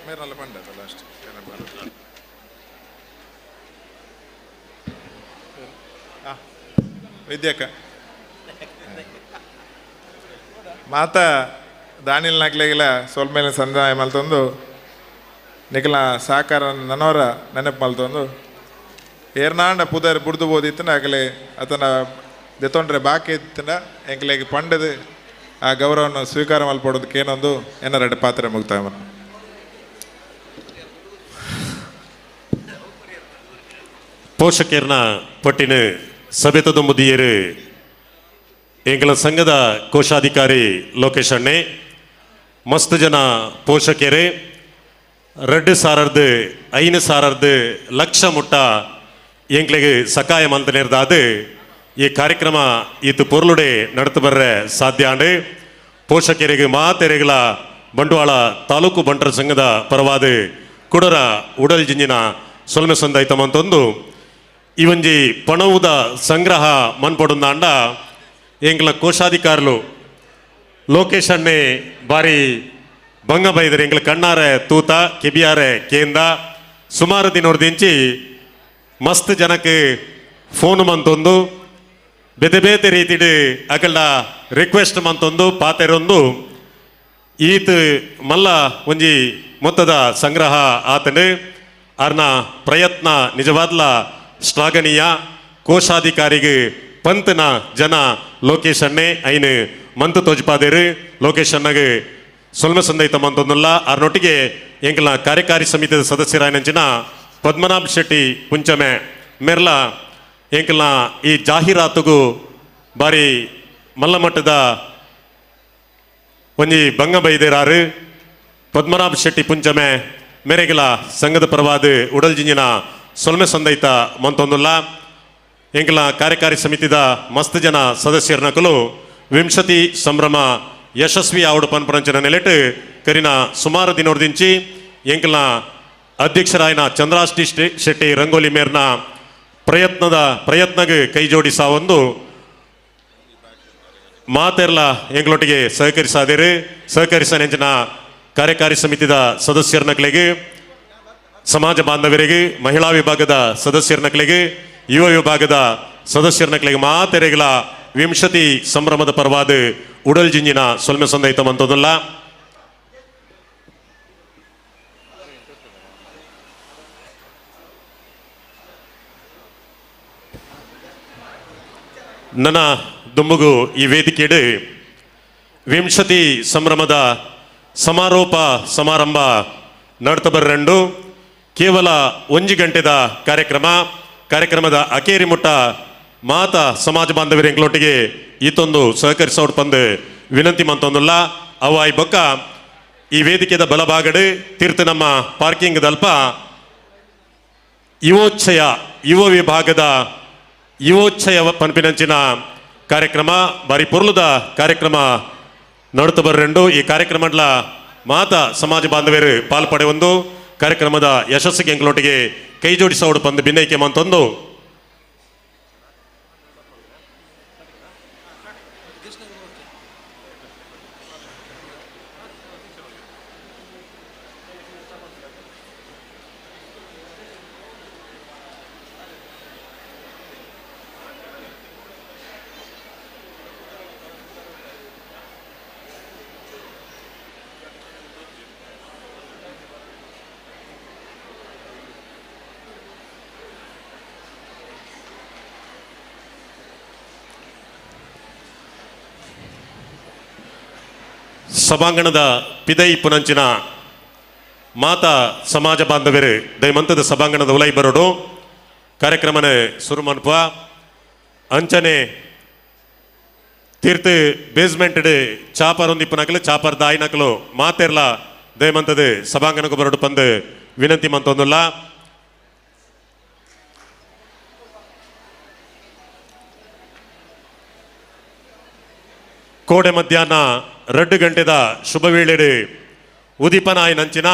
ಮೇರಲ್ಲ ಪಂಡಲ್ಲ ಅಷ್ಟೇ. ವಿದ್ಯಕ್ಕ ಮಾತಾ ದಾನಿಲ್ ನಾಕ್ಲೆಗಿಲ್ಲ ಸ್ವಲ್ಪ ಮೇಲೆ ಸಂದಾಯ ಮಲ್ತೊಂದು ನಿಖಲ ಸಹಕಾರ ನನವರ ನೆನಪು ಮಲ್ತೊಂದು ಏರ್ನಾಂಡ ಪುದರ್ ಬುಡ್ದು ಬೋದಿತ್ತಂಡ ಆಗಲೇ ಆತನ ದೆತ್ತೊಂಡ್ರೆ ಬಾಕಿ ಇತ್ತಂಡ ಎಂಕ್ಲೆಗ್ ಪಂಡದು ಆ ಗೌರವವನ್ನು ಸ್ವೀಕಾರ ಮಲ್ಪಡೋದಕ್ಕೆ ಏನೊಂದು ಎನ್ನರೆಡ್ ಪಾತ್ರೆ ಮುಗ್ತಾಯ. ಪೋಷಕರ್ನ ಪಟ್ಟಿನ ಸಭೆತದ ಮುದಿಯರು ಎಂಗಳ ಸಂಘದ ಕೋಶಾಧಿಕಾರಿ ಲೋಕೇಶ್ ಅಣ್ಣೆ, ಮಸ್ತ್ ಜನ ಪೋಷಕರೇ 2 ಸಾವಿರದ 5 ಸಾವಿರದ ಲಕ್ಷ ಮುಟ್ಟ ಎಂಗ್ಲಿಗೆ ಸಕಾಯ ಮಂತನೇರ್ದಾದು ಈ ಕಾರ್ಯಕ್ರಮ ಈತು ಪೊರ್ಲುಡೆ ನಡೆದು ಬರ್ರೆ ಸಾಧ್ಯ ಆಂಡು. ಪೋಷಕರಿಗೆ ಮಾತೆರೆಗಳ ಬಂಟ್ವಾಳ ತಾಲೂಕು ಬಂಟರ ಸಂಘದ ಪರವಾದ ಕುಡರ ಉಡಲ್ ಜಿಂಜಿನ ಸೊಲ್ಮೆ ಸಂದಾಯ್ತಮಂತೊಂದು ಈ ಒಂಜಿ ಪಣವುದ ಸಂಗ್ರಹ ಮನ್ಪೊಡುಂದಾಂಡ ಎಂಗ್ಲ ಕೋಶಾಧಿಕಾರುಲು ಲೋಕೇಶ್ ಅಣ್ಣೆ ಬಾರಿ ಬಂಗ ಬೈದರೆ ಎಂಗ್ಲ ಕಣ್ಣಾರೆ ತೂತ ಕೆಬಿಯಾರೆ ಕೇಂದ ಸುಮಾರು ದಿನೋರ್ದಿಂಚಿ ಮಸ್ತ್ ಜನಕ್ಕೆ ಫೋನ್ ಮಂತೊಂದು ಬೇತೆ ಬೇತೆ ರೀತಿಡ್ ಅಕಲ್ಡ ರಿಕ್ವೆಸ್ಟ್ ಮಂತೊಂದು ಪಾತೆರೊಂದು ಈತ್ ಮಲ್ಲ ಒಂಜಿ ಮೊತ್ತದ ಸಂಗ್ರಹ ಆತನು. ಅರ್ನ ಪ್ರಯತ್ನ ನಿಜವಾದ್ಲ ಶ್ಲಾಘನೀಯ. ಕೋಶಾಧಿಕಾರಿಗೆ ಪಂತನ ಜನ ಲೋಕೇಶ್ ಅಣ್ಣೆ ಐನು ಮಂತು ತೋಜ್ಪಾದೇರು ಲೋಕೇಶ್ ಅಣ್ಣಗೆ ಸೊಲ್ಮೆ ಸಂದೈತ ಮಂತೊಂದುಲ್ಲ. ಅರ್ನೊಟ್ಟಿಗೆ ಎಂಕಲ್ನ ಕಾರ್ಯಕಾರಿ ಸಮಿತಿಯ ಸದಸ್ಯರಾಯನಂಚಿನ ಪದ್ಮನಾಭ್ ಶೆಟ್ಟಿ ಪುಂಚಮೆ ಮೆರ್ಲ ಎಂಕಲ್ನ ಈ ಜಾಹೀರಾತುಗು ಬಾರಿ ಮಲ್ಲಮಟ್ಟದ ಒಂಜಿ ಬಂಗ ಬೈದೇರಾರು ಪದ್ಮನಾಭ್ ಶೆಟ್ಟಿ ಪುಂಚಮೆ ಮೇರೆಗಿಲ ಸಂಘದ ಪರವಾದ ಉಡಲ್ ಜಿಂಜಿನ ಸೊಲ್ಮೆ ಸಂದೈತ ಮಂತೊಂದುಲ್ಲ. ಎಂಕಲ್ನ ಕಾರ್ಯಕಾರಿ ಸಮಿತಿದ ಮಸ್ತ್ ಜನ ಸದಸ್ಯರನಕಲು ವಿಂಶತಿ ಸಂಭ್ರಮ ಯಶಸ್ವಿ ಆವಡು ಪನ್ಪರಂಚಿನ ನೆಲೆಟ್ ಕರಿನ ಸುಮಾರು ದಿನೋರ್ದಿಂಚಿ ಎಂಕಲ್ನ ಅಧ್ಯಕ್ಷರಾಯನ ಚಂದ್ರಾಷ್ಟಿ ಶೆಟ್ಟಿ ರಂಗೋಲಿ ಮೇರ್ನ ಪ್ರಯತ್ನಗೆ ಕೈ ಜೋಡಿಸಾವೊಂದು ಮಾತೆರ್ಲ ಎಂಗ್ಲೊಟ್ಟಿಗೆ ಸಹಕರಿಸಾದಿರು. ಸಹಕರಿಸ ನೆಂಚಿನ ಕಾರ್ಯಕಾರಿ ಸಮಿತಿದ ಸದಸ್ಯರನಕಲಿಗೆ, ಸಮಾಜ ಬಾಂಧವರಿಗೆ, ಮಹಿಳಾ ವಿಭಾಗದ ಸದಸ್ಯರನಕಲಿಗೆ, ಯುವ ವಿಭಾಗದ ಸದಸ್ಯರನಕಲಿಗೆ ಮಾತೆರೆಗಳ ವಿಂಶತಿ ಸಂಭ್ರಮದ ಪರವಾದ ಉಡಲ್ ಜಿಂಜಿನ ಸೊಲ್ಮೆ ಸಂದೈತ ಮಂತದಲ್ಲ. ನನ್ನ ದುಂಬುಗು ಈ ವೇದಿಕೆಡು ವಿಂಶತಿ ಸಂಭ್ರಮದ ಸಮಾರೋಪ ಸಮಾರಂಭ ನಡ್ತ ಬರ್ರಂಡು ಕೇವಲ 1 ಗಂಟೆದ ಕಾರ್ಯಕ್ರಮ. ಕಾರ್ಯಕ್ರಮದ ಅಕೇರಿ ಮುಟ್ಟ ಮಾತ ಸಮಾಜ ಬಾಂಧವರ ಎಂಗ್ಲೊಟ್ಟಿಗೆ ಈತೊಂದು ಸಹಕರಿಸೋಡ್ ಪಂದು ವಿನಂತಿ ಮಂತೊಂದುಲ್ಲ. ಅವಾಯ್ ಬೊಕ್ಕ ಈ ವೇದಿಕೆದ ಬಲಭಾಗಡು ತೀರ್ಥ ನಮ್ಮ ಪಾರ್ಕಿಂಗ್ ದಲ್ಪ ಯುವೋಚ್ಛಯ ಯುವ ವಿಭಾಗದ ಯುವೋಚ್ಛಯ ಪನ್ಪಿನಂಚಿನ ಕಾರ್ಯಕ್ರಮ ಬಾರಿ ಪೊರ್ಲುದ ಕಾರ್ಯಕ್ರಮ ನಡುತ್ತ ಬರ್ರೆಂಡು. ಈ ಕಾರ್ಯಕ್ರಮಡ್ಲ ಮಾತ ಸಮಾಜ ಬಾಂಧವ್ಯರು ಪಾಲ್ಪಡೆಯೊಂದು ಕಾರ್ಯಕ್ರಮದ ಯಶಸ್ಸಿಗೆ ಎಂಗ್ಲೊಟ್ಟಿಗೆ ಕೈ ಜೋಡಿಸೋಡು ಪಂದು ಭಿನ್ನೈಕೆ ಮಂತೊಂದು ಸಭಾಂಗಣದ ಪಿದೈ ಪುನಂಚಿನ ಮಾತಾ ಸಮಾಜ ಬಾಂಧವ್ಯರು ದಯಮಂತದ ಸಭಾಂಗಣದ ಉಲೈ ಬರೋಡು ಕಾರ್ಯಕ್ರಮನ ಸುರುಮನ್ಪ ಅಂಚನೆ ತೀರ್ಥ ಬೇಸ್ಮೆಂಟ್ ಚಾಪರ್ ಒಂದಿಪ್ಪನಕಲು ಚಾಪರ್ ದಾಯಿನಕಲು ಮಾತೆರ್ಲ ದಯಮಂತದ ಸಭಾಂಗಣಕ್ಕೆ ಬರಡು ಪಂದು ವಿನಂತಿ ಮಂತೊಂದುಲ್ಲ. ಕೋಡೆ ಮಧ್ಯಾಹ್ನ 2 ಗಂಟೆದ ಶುಭ ವೇಳೆಡು ಉದೀಪನಾಯ ನಂಚಿನ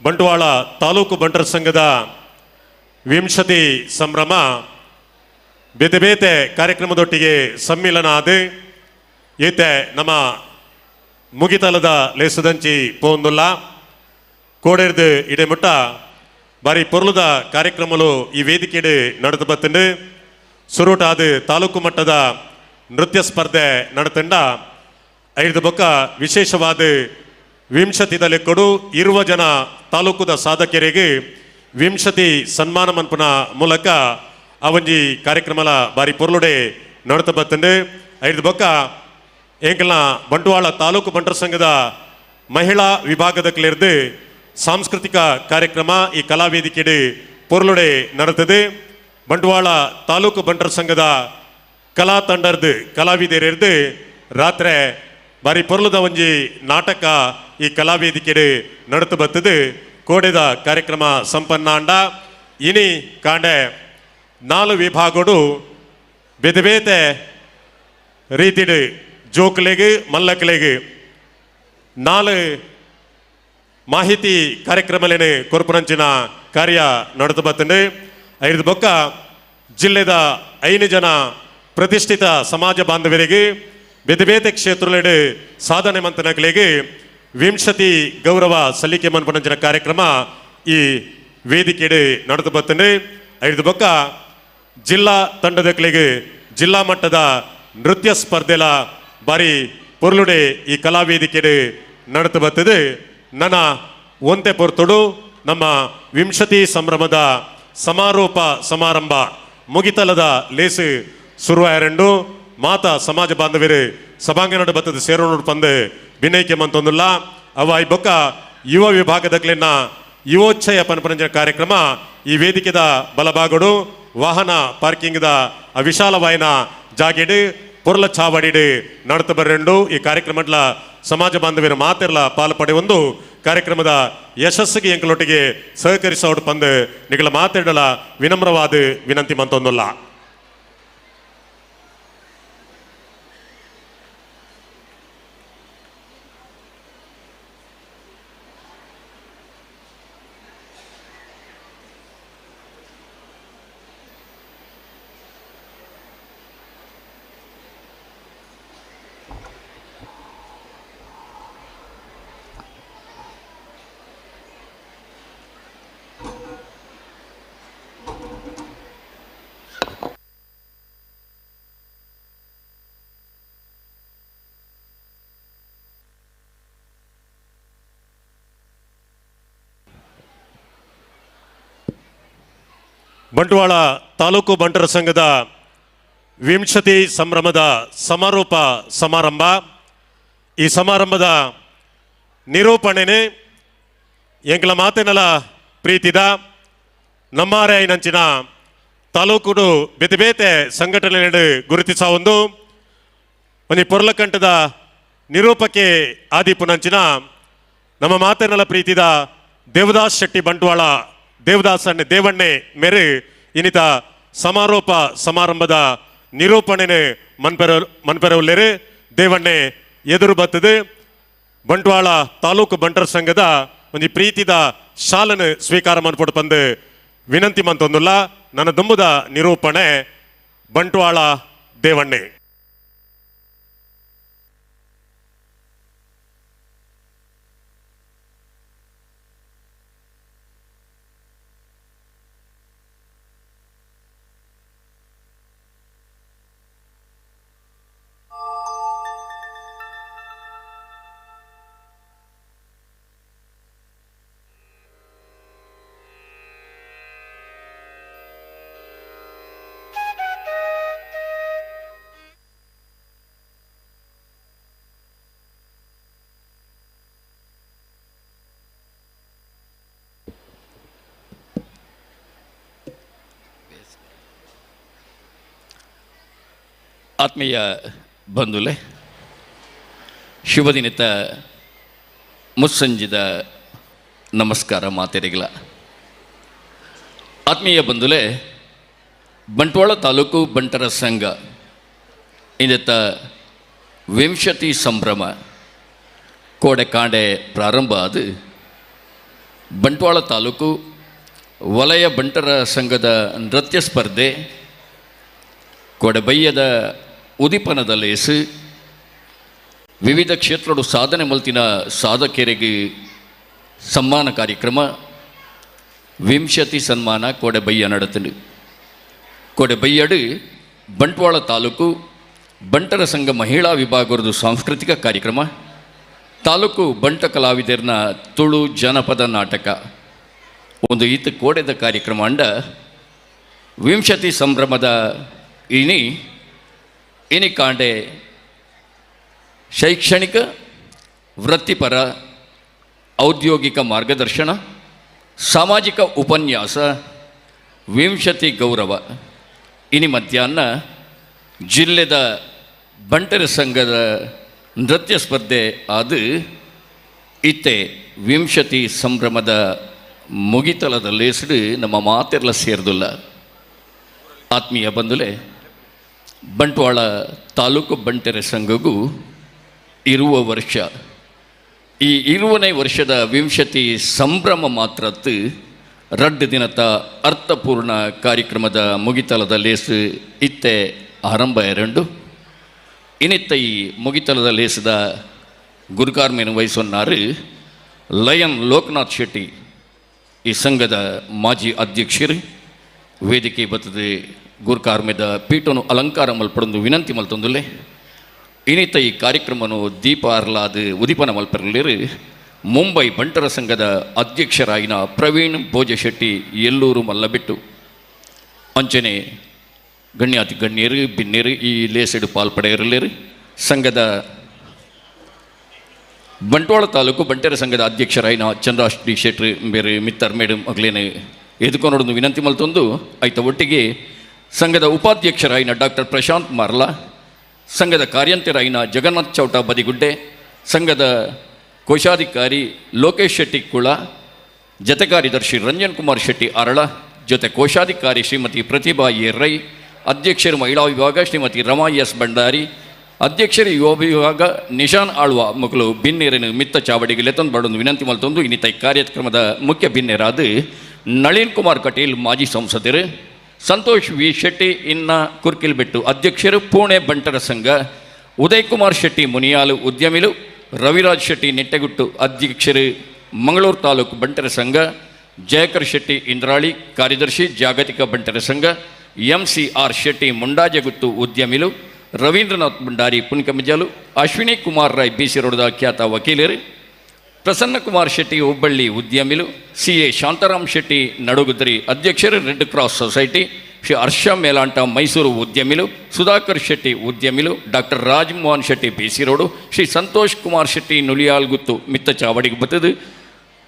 ಬಂಟ್ವಾಳ ತಾಲೂಕು ಬಂಟರ ಸಂಘದ ವಿಂಶತಿ ಸಂಭ್ರಮ ಬೇತೆ ಬೇತೆ ಕಾರ್ಯಕ್ರಮದೊಟ್ಟಿಗೆ ಸಮ್ಮಿಲನ ಆದ ಈತೆ ನಮ್ಮ ಮುಗಿತಲದ ಲೇಸುದಂಚಿ ಪೋಂದುಲ್ಲ. ಕೋಡೆರ್ದು ಇಡೆಮುಟ್ಟ ಬಾರಿ ಪೊರ್ಲುದ ಕಾರ್ಯಕ್ರಮಲು ಈ ವೇದಿಕೆಡು ನಡೆದು ಬತ್ತುಂಡು. ಸುರುಟಾದ ತಾಲೂಕು ಮಟ್ಟದ ನೃತ್ಯ ಸ್ಪರ್ಧೆ ನಡೆತಂಡ ಐದು ಬೊಕ್ಕ ವಿಶೇಷವಾದ ವಿಂಶತಿದ ಲೆಕ್ಕಡು ಇರುವ ಜನ ತಾಲೂಕುದ ಸಾಧಕರಿಗೆ ವಿಂಶತಿ ಸನ್ಮಾನ ಮನ್ಪುನ ಮೂಲಕ ಅವಂಜಿ ಕಾರ್ಯಕ್ರಮಲ ಬಾರಿ ಪೊರ್ಲುಡೆ ನಡತ ಬತ್ತಂಡು. ಐದು ಬೊಕ್ಕ ಎಂಕಲ್ನ ಬಂಟ್ವಾಳ ತಾಲೂಕು ಬಂಟರ ಸಂಘದ ಮಹಿಳಾ ವಿಭಾಗದ ಕ್ಲೇರ್ದು ಸಾಂಸ್ಕೃತಿಕ ಕಾರ್ಯಕ್ರಮ ಈ ಕಲಾವೇದಿಕೆಡೆ ಪೊರ್ಲುಡೆ ನಡತದೆ. ಬಂಟ್ವಾಳ ತಾಲೂಕು ಬಂಟರ ಸಂಘದ ಕಲಾ ತಂಡರ್ದು ಕಲಾವಿದರಿರ್ದು ರಾತ್ರಿ ಬಾರಿ ಪೊರ್ಲುದ ಒಂಜಿ ನಾಟಕ ಈ ಕಲಾವೇದಿಕೆಡೆ ನಡತು ಬರ್ತದೆ. ಕೋಡೆದ ಕಾರ್ಯಕ್ರಮ ಸಂಪನ್ನಾಂಡ ಇನಿ ಕಾಂಡೆ 4 ವಿಭಾಗಡು ಬೇತೆ ಬೇತೆ ರೀತಿಡು ಜೋಕ್ಲೆಗ್ ಮಲ್ಲಕ್ಲೆಗ್ 4 ಮಾಹಿತಿ ಕಾರ್ಯಕ್ರಮಲೇನೆ ಕೊರ್ಪುನಂಚಿನ ಕಾರ್ಯ ನಡೆದು ಬರ್ತದೆ. ಐದು ಬೊಕ್ಕ ಜಿಲ್ಲೆದ 5 ಜನ ಪ್ರತಿಷ್ಠಿತ ಸಮಾಜ ಬಾಂಧವರಿಗೆ ಬೇತೆ ಬೇತೆ ಕ್ಷೇತ್ರಲೆಡೆ ಸಾಧನೆ ಮಂತನಗಳಿಗೆ ವಿಂಶತಿ ಗೌರವ ಸಲ್ಲಿಕೆ ಮನ್ಪನಂಚಿನ ಕಾರ್ಯಕ್ರಮ ಈ ವೇದಿಕೆಡೆ ನಡೆದು ಬರ್ತದೆ. ಐದು ಬೊಕ್ಕ ಜಿಲ್ಲಾ ತಂಡದಗಳಿಗೆ ಜಿಲ್ಲಾ ಮಟ್ಟದ ನೃತ್ಯ ಸ್ಪರ್ಧೆಲ ಬಾರಿ ಪೊರ್ಲುಡೆ ಈ ಕಲಾವೇದಿಕೆಡೆ ನಡೆದು ಬರ್ತದೆ. ನನ್ನ ಒಂತೆ ಪೊರ್ತುಡು ನಮ್ಮ ವಿಂಶತಿ ಸಂಭ್ರಮದ ಸಮಾರೋಪ ಸಮಾರಂಭ ಮುಗಿತಲದ ಲೇಸು ಸುರುವಾಯರೆಂಡು ಮಾತಾ ಸಮಾಜ ಬಾಂಧವರೇ ಸಭಾಂಗಣ ಬತ್ತದ ಸೇರೋಣ ಪಂದು ವಿನಯಕ್ಕೆ ಮಂತೊಂದುಲ್ಲ. ಅವ ಈ ಬೊಕ್ಕ ಯುವ ವಿಭಾಗದಕ್ಲೆನ ಯುವೋಚ್ಛಯ ಪನಪನಂಜನ ಕಾರ್ಯಕ್ರಮ ಈ ವೇದಿಕೆದ ಬಲಭಾಗಡು ವಾಹನ ಪಾರ್ಕಿಂಗ್ದ ವಿಶಾಲವಾಯಿನ ಜಾಗೆಡು ಪೊರ್ಲ ಚಾವಡಿಡು ನಡತ ಬರೆಂಡು ಈ ಕಾರ್ಯಕ್ರಮದ ಸಮಾಜ ಬಾಂಧವರ ಮಾತೆರ್ಲ ಪಾಲು ಪಡೆಯೊಂದು ಕಾರ್ಯಕ್ರಮದ ಯಶಸ್ಸಿಗೆ ಎಂಕಲೊಟ್ಟಿಗೆ ಸಹಕರಿಸೋಡು ಪಂದು ನಿಗಳ ಮಾತೆಡಲ ವಿನಮ್ರವಾದ ವಿನಂತಿ ಮಂತೊಂದುಲ್ಲ. ಬಂಟ್ವಾಳ ತಾಲೂಕು ಬಂಟರ ಸಂಘದ ವಿಂಶತಿ ಸಂಭ್ರಮದ ಸಮಾರೋಪ ಸಮಾರಂಭ. ಈ ಸಮಾರಂಭದ ನಿರೂಪಣೆನೆ ಎಂಕಲ ಮಾತಿನಲ ಪ್ರೀತಿದ ನಮ್ಮಾರಾಯನಂಚಿನ ತಾಲೂಕುಡು ಬೇತೆ ಬೇತೆ ಸಂಘಟನೆ ಗುರುತಿಸ ಒಂದು ಒಂಜಿ ಪೊರ್ಲಕಂಠದ ನಿರೂಪಕ್ಕೆ ಆದಿಪುನಂಚಿನ ನಮ್ಮ ಮಾತಿನಲ ಪ್ರೀತಿದ ದೇವದಾಸ್ ಶೆಟ್ಟಿ ಬಂಟ್ವಾಳ ದೇವದಾಸಣ್ಣ ದೇವಣ್ಣೆ ಮೇರೆ ಇನ್ನಿತ ಸಮಾರೋಪ ಸಮಾರಂಭದ ನಿರೂಪಣೆನೆ ಮನ್ಪೆರವುಲ್ಲೇರು ದೇವಣ್ಣೆ ಎದುರು ಬರ್ತದೆ. ಬಂಟ್ವಾಳ ತಾಲೂಕು ಬಂಟರ ಸಂಘದ ಒಂದು ಪ್ರೀತಿದ ಶಾಲನ್ನು ಸ್ವೀಕಾರ ಮನ್ಪೊಡು ಪಂದು ವಿನಂತಿ ಮಂತೊಂದುಲ್ಲ. ನನ್ನ ದುಂಬುದ ನಿರೂಪಣೆ ಬಂಟ್ವಾಳ ದೇವಣ್ಣೆ. ಆತ್ಮೀಯ ಬಂಧುಲೆ, ಶುಭ ದಿನದ ಮುಸ್ಸಂಜಿದ ನಮಸ್ಕಾರ ಮಾತೆರಿಗಲ. ಆತ್ಮೀಯ ಬಂಧುಲೆ, ಬಂಟ್ವಾಳ ತಾಲೂಕು ಬಂಟರ ಸಂಘ ಇದತ್ತ ವಿಂಶತಿ ಸಂಭ್ರಮ ಕೋಡೆ ಕಾಂಡೆ ಪ್ರಾರಂಭ ಆದ ಬಂಟ್ವಾಳ ತಾಲೂಕು ವಲಯ ಬಂಟರ ಸಂಘದ ನೃತ್ಯ ಸ್ಪರ್ಧೆ ಕೊಡೆಬಯ್ಯದ ಉದಿಪನದ ಲೇಸು ವಿವಿಧ ಕ್ಷೇತ್ರಡು ಸಾಧನೆ ಮಲ್ತಿನ ಸಾಧಕರಿಗೆ ಸಮ್ಮಾನ ಕಾರ್ಯಕ್ರಮ ವಿಂಶತಿ ಸನ್ಮಾನ ಕೋಡೆಬಯ್ಯ ನಡೆತನು. ಕೋಡೆಬಯ್ಯಡು ಬಂಟ್ವಾಳ ತಾಲೂಕು ಬಂಟರ ಸಂಘ ಮಹಿಳಾ ವಿಭಾಗದ ಸಾಂಸ್ಕೃತಿಕ ಕಾರ್ಯಕ್ರಮ, ತಾಲೂಕು ಬಂಟ ಕಲಾವಿದರನ ತುಳು ಜನಪದ ನಾಟಕ ಒಂದು ಈತ ಕೋಡೆದ ಕಾರ್ಯಕ್ರಮ ಅಂಡ ವಿಂಶತಿ ಸಂಭ್ರಮದ ಇನಿ ಇನಿ ಕಾಂಡೆ ಶೈಕ್ಷಣಿಕ ವೃತ್ತಿಪರ ಔದ್ಯೋಗಿಕ ಮಾರ್ಗದರ್ಶನ ಸಾಮಾಜಿಕ ಉಪನ್ಯಾಸ ವಿಂಶತಿ ಗೌರವ ಇನಿ ಮಧ್ಯಾಹ್ನ ಜಿಲ್ಲೆದ ಬಂಟರ ಸಂಘದ ನೃತ್ಯ ಸ್ಪರ್ಧೆ ಆದ ಇತ್ತೆ ವಿಂಶತಿ ಸಂಭ್ರಮದ ಮುಗಿತಲದ ಲೇಸಡು ನಮ್ಮ ಮಾತೆಲ್ಲ ಸೇರಿದಿಲ್ಲ. ಆತ್ಮೀಯ ಬಂಧುಲೆ, ಬಂಟ್ವಾಳ ತಾಲೂಕು ಬಂಟರ ಸಂಘಗೂ ಇರುವ ವರ್ಷ ಈ 20ನೇ ವರ್ಷದ ವಿಂಶತಿ ಸಂಭ್ರಮ ಮಾತ್ರತ್ತು ರಡ್ಡು ದಿನದ ಅರ್ಥಪೂರ್ಣ ಕಾರ್ಯಕ್ರಮದ ಮುಗಿತಲದ ಲೇಸು ಇತ್ತೆ ಆರಂಭ ಎರಡು. ಇನ್ನಿತ್ತ ಈ ಮುಗಿತಲದ ಲೇಸದ ಗುರುಕಾರ್ಮೇನು ವಹಿಸೊನ್ನಾರು ಲಯನ್ ಲೋಕನಾಥ್ ಶೆಟ್ಟಿ, ಈ ಸಂಘದ ಮಾಜಿ ಅಧ್ಯಕ್ಷರು. ವೇದಿಕೆ ಬತ್ತದೆ ಗುರುಕಾರ್ಮೆದ ಪೀಠನು ಅಲಂಕಾರ ಮಲ್ಪಡೊಂದು ವಿನಂತಿ ಮಲ್ತೊಂದುಲ್ಲೆ. ಇನ್ನಿತ ಈ ಕಾರ್ಯಕ್ರಮನು ದೀಪ ಅರ್ಲಾದ ಉದೀಪನ ಮಲ್ಪರಲಿರು ಮುಂಬೈ ಬಂಟರ ಸಂಘದ ಅಧ್ಯಕ್ಷರಾಗಿನ ಪ್ರವೀಣ್ ಭೋಜಶೆಟ್ಟಿ ಎಲ್ಲೂರು ಮಲ್ಲಬಿಟ್ಟು. ಅಂಚನೆ ಗಣ್ಯಾತಿ ಗಣ್ಯರು ಬಿನ್ನೇರು ಈ ಲೇಸೆಡು ಪಾಲ್ಪಡೆಯರಲೇರು. ಸಂಘದ ಬಂಟ್ವಾಳ ತಾಲೂಕು ಬಂಟರ ಸಂಘದ ಅಧ್ಯಕ್ಷರಾಯಿನ ಚಂದ್ರಾಶ್ ಡಿ ಶೆಟ್ರು ಬೇರೆ ಮಿತ್ತರ್ ಮೇಡಮ್ ಅಗ್ಲೇನೆ ಎದುಕೊನೊಡೊಂದು ವಿನಂತಿ ಮಲ್ತೊಂದು ಆಯ್ತ ಒಟ್ಟಿಗೆ ಸಂಘದ ಉಪಾಧ್ಯಕ್ಷರಾಯಿನ ಡಾಕ್ಟರ್ ಪ್ರಶಾಂತ್ ಮಾರ್ಲಾ, ಸಂಘದ ಕಾರ್ಯಂತರಾಯಿನ ಜಗನ್ನಾಥ್ ಚೌಟ ಬದಿಗುಡ್ಡೆ, ಸಂಘದ ಕೋಶಾಧಿಕಾರಿ ಲೋಕೇಶ್ ಶೆಟ್ಟಿ ಕುಳ, ಜತೆ ಕಾರ್ಯದರ್ಶಿ ರಂಜನ್ ಕುಮಾರ್ ಶೆಟ್ಟಿ ಅರಳ, ಜೊತೆ ಕೋಶಾಧಿಕಾರಿ ಶ್ರೀಮತಿ ಪ್ರತಿಭಾ ಎ ರೈ, ಅಧ್ಯಕ್ಷರು ಮಹಿಳಾ ವಿಭಾಗ ಶ್ರೀಮತಿ ರಮಾ ಎಸ್ ಭಂಡಾರಿ, ಅಧ್ಯಕ್ಷರು ಯುವ ವಿಭಾಗ ನಿಶಾನ್ ಆಳ್ವ ಮಕ್ಕಳು ಬಿನ್ನೇರನ್ನು ಮಿತ್ತ ಚಾವಡಿಗೆ ಲೆತ್ತೊಂದು ಬಡೊಂದು ವಿನಂತಿ ಮಲ್ತೊಂದು. ಇನ್ನಿತ ಈ ಕಾರ್ಯಕ್ರಮದ ಮುಖ್ಯ ಬಿನ್ನೇರಾದ ನಳಿನ್ ಕುಮಾರ್ ಕಟೀಲ್ ಮಾಜಿ ಸಂಸದರು, ಸಂತೋಷ್ ವಿ ಶೆಟ್ಟಿ ಇನ್ನ ಕುರ್ಕಿಲ್ಬೆಟ್ಟು ಅಧ್ಯಕ್ಷರು ಪುಣೆ ಬಂಟರ ಸಂಘ, ಉದಯ್ ಕುಮಾರ್ ಶೆಟ್ಟಿ ಮುನಿಯಾಲು ಉದ್ಯಮಿಲು, ರವಿರಾಜ್ ಶೆಟ್ಟಿ ನಿಟ್ಟೆಗುಟ್ಟು ಅಧ್ಯಕ್ಷರು ಮಂಗಳೂರು ತಾಲೂಕು ಬಂಟರ ಸಂಘ, ಜಯಕರ್ ಶೆಟ್ಟಿ ಇಂದ್ರಾಳಿ ಕಾರ್ಯದರ್ಶಿ ಜಾಗತಿಕ ಬಂಟರ ಸಂಘ, MCR Shetty Mundaje Guttu ಉದ್ಯಮಿಲು, Ravindranath Bhandari ಪುನ್ಕಮಜಾಲು, Ashwini Kumar Roy ಬಿಸಿ ರೋಡದ ಖ್ಯಾತ ವಕೀಲರು, Prasannakumar Shetty Hubballi ಉದ್ಯಮಿಲು, CA Shantaram Shetty ನಡುಗುದ್ರಿ ಅಧ್ಯಕ್ಷರು red cross society, Shri Harsha Melanta Mysuru ಉದ್ಯಮಿಲು, Sudhakar Shetty ಉದ್ಯಮಿಲು, doctor Rajmohan Shetty BC road, Shri Santosh Kumar Shetty Nuliyalguttu ಮಿತ್ತ ಚಾವಡಿಗೆ ಬತ್ತದು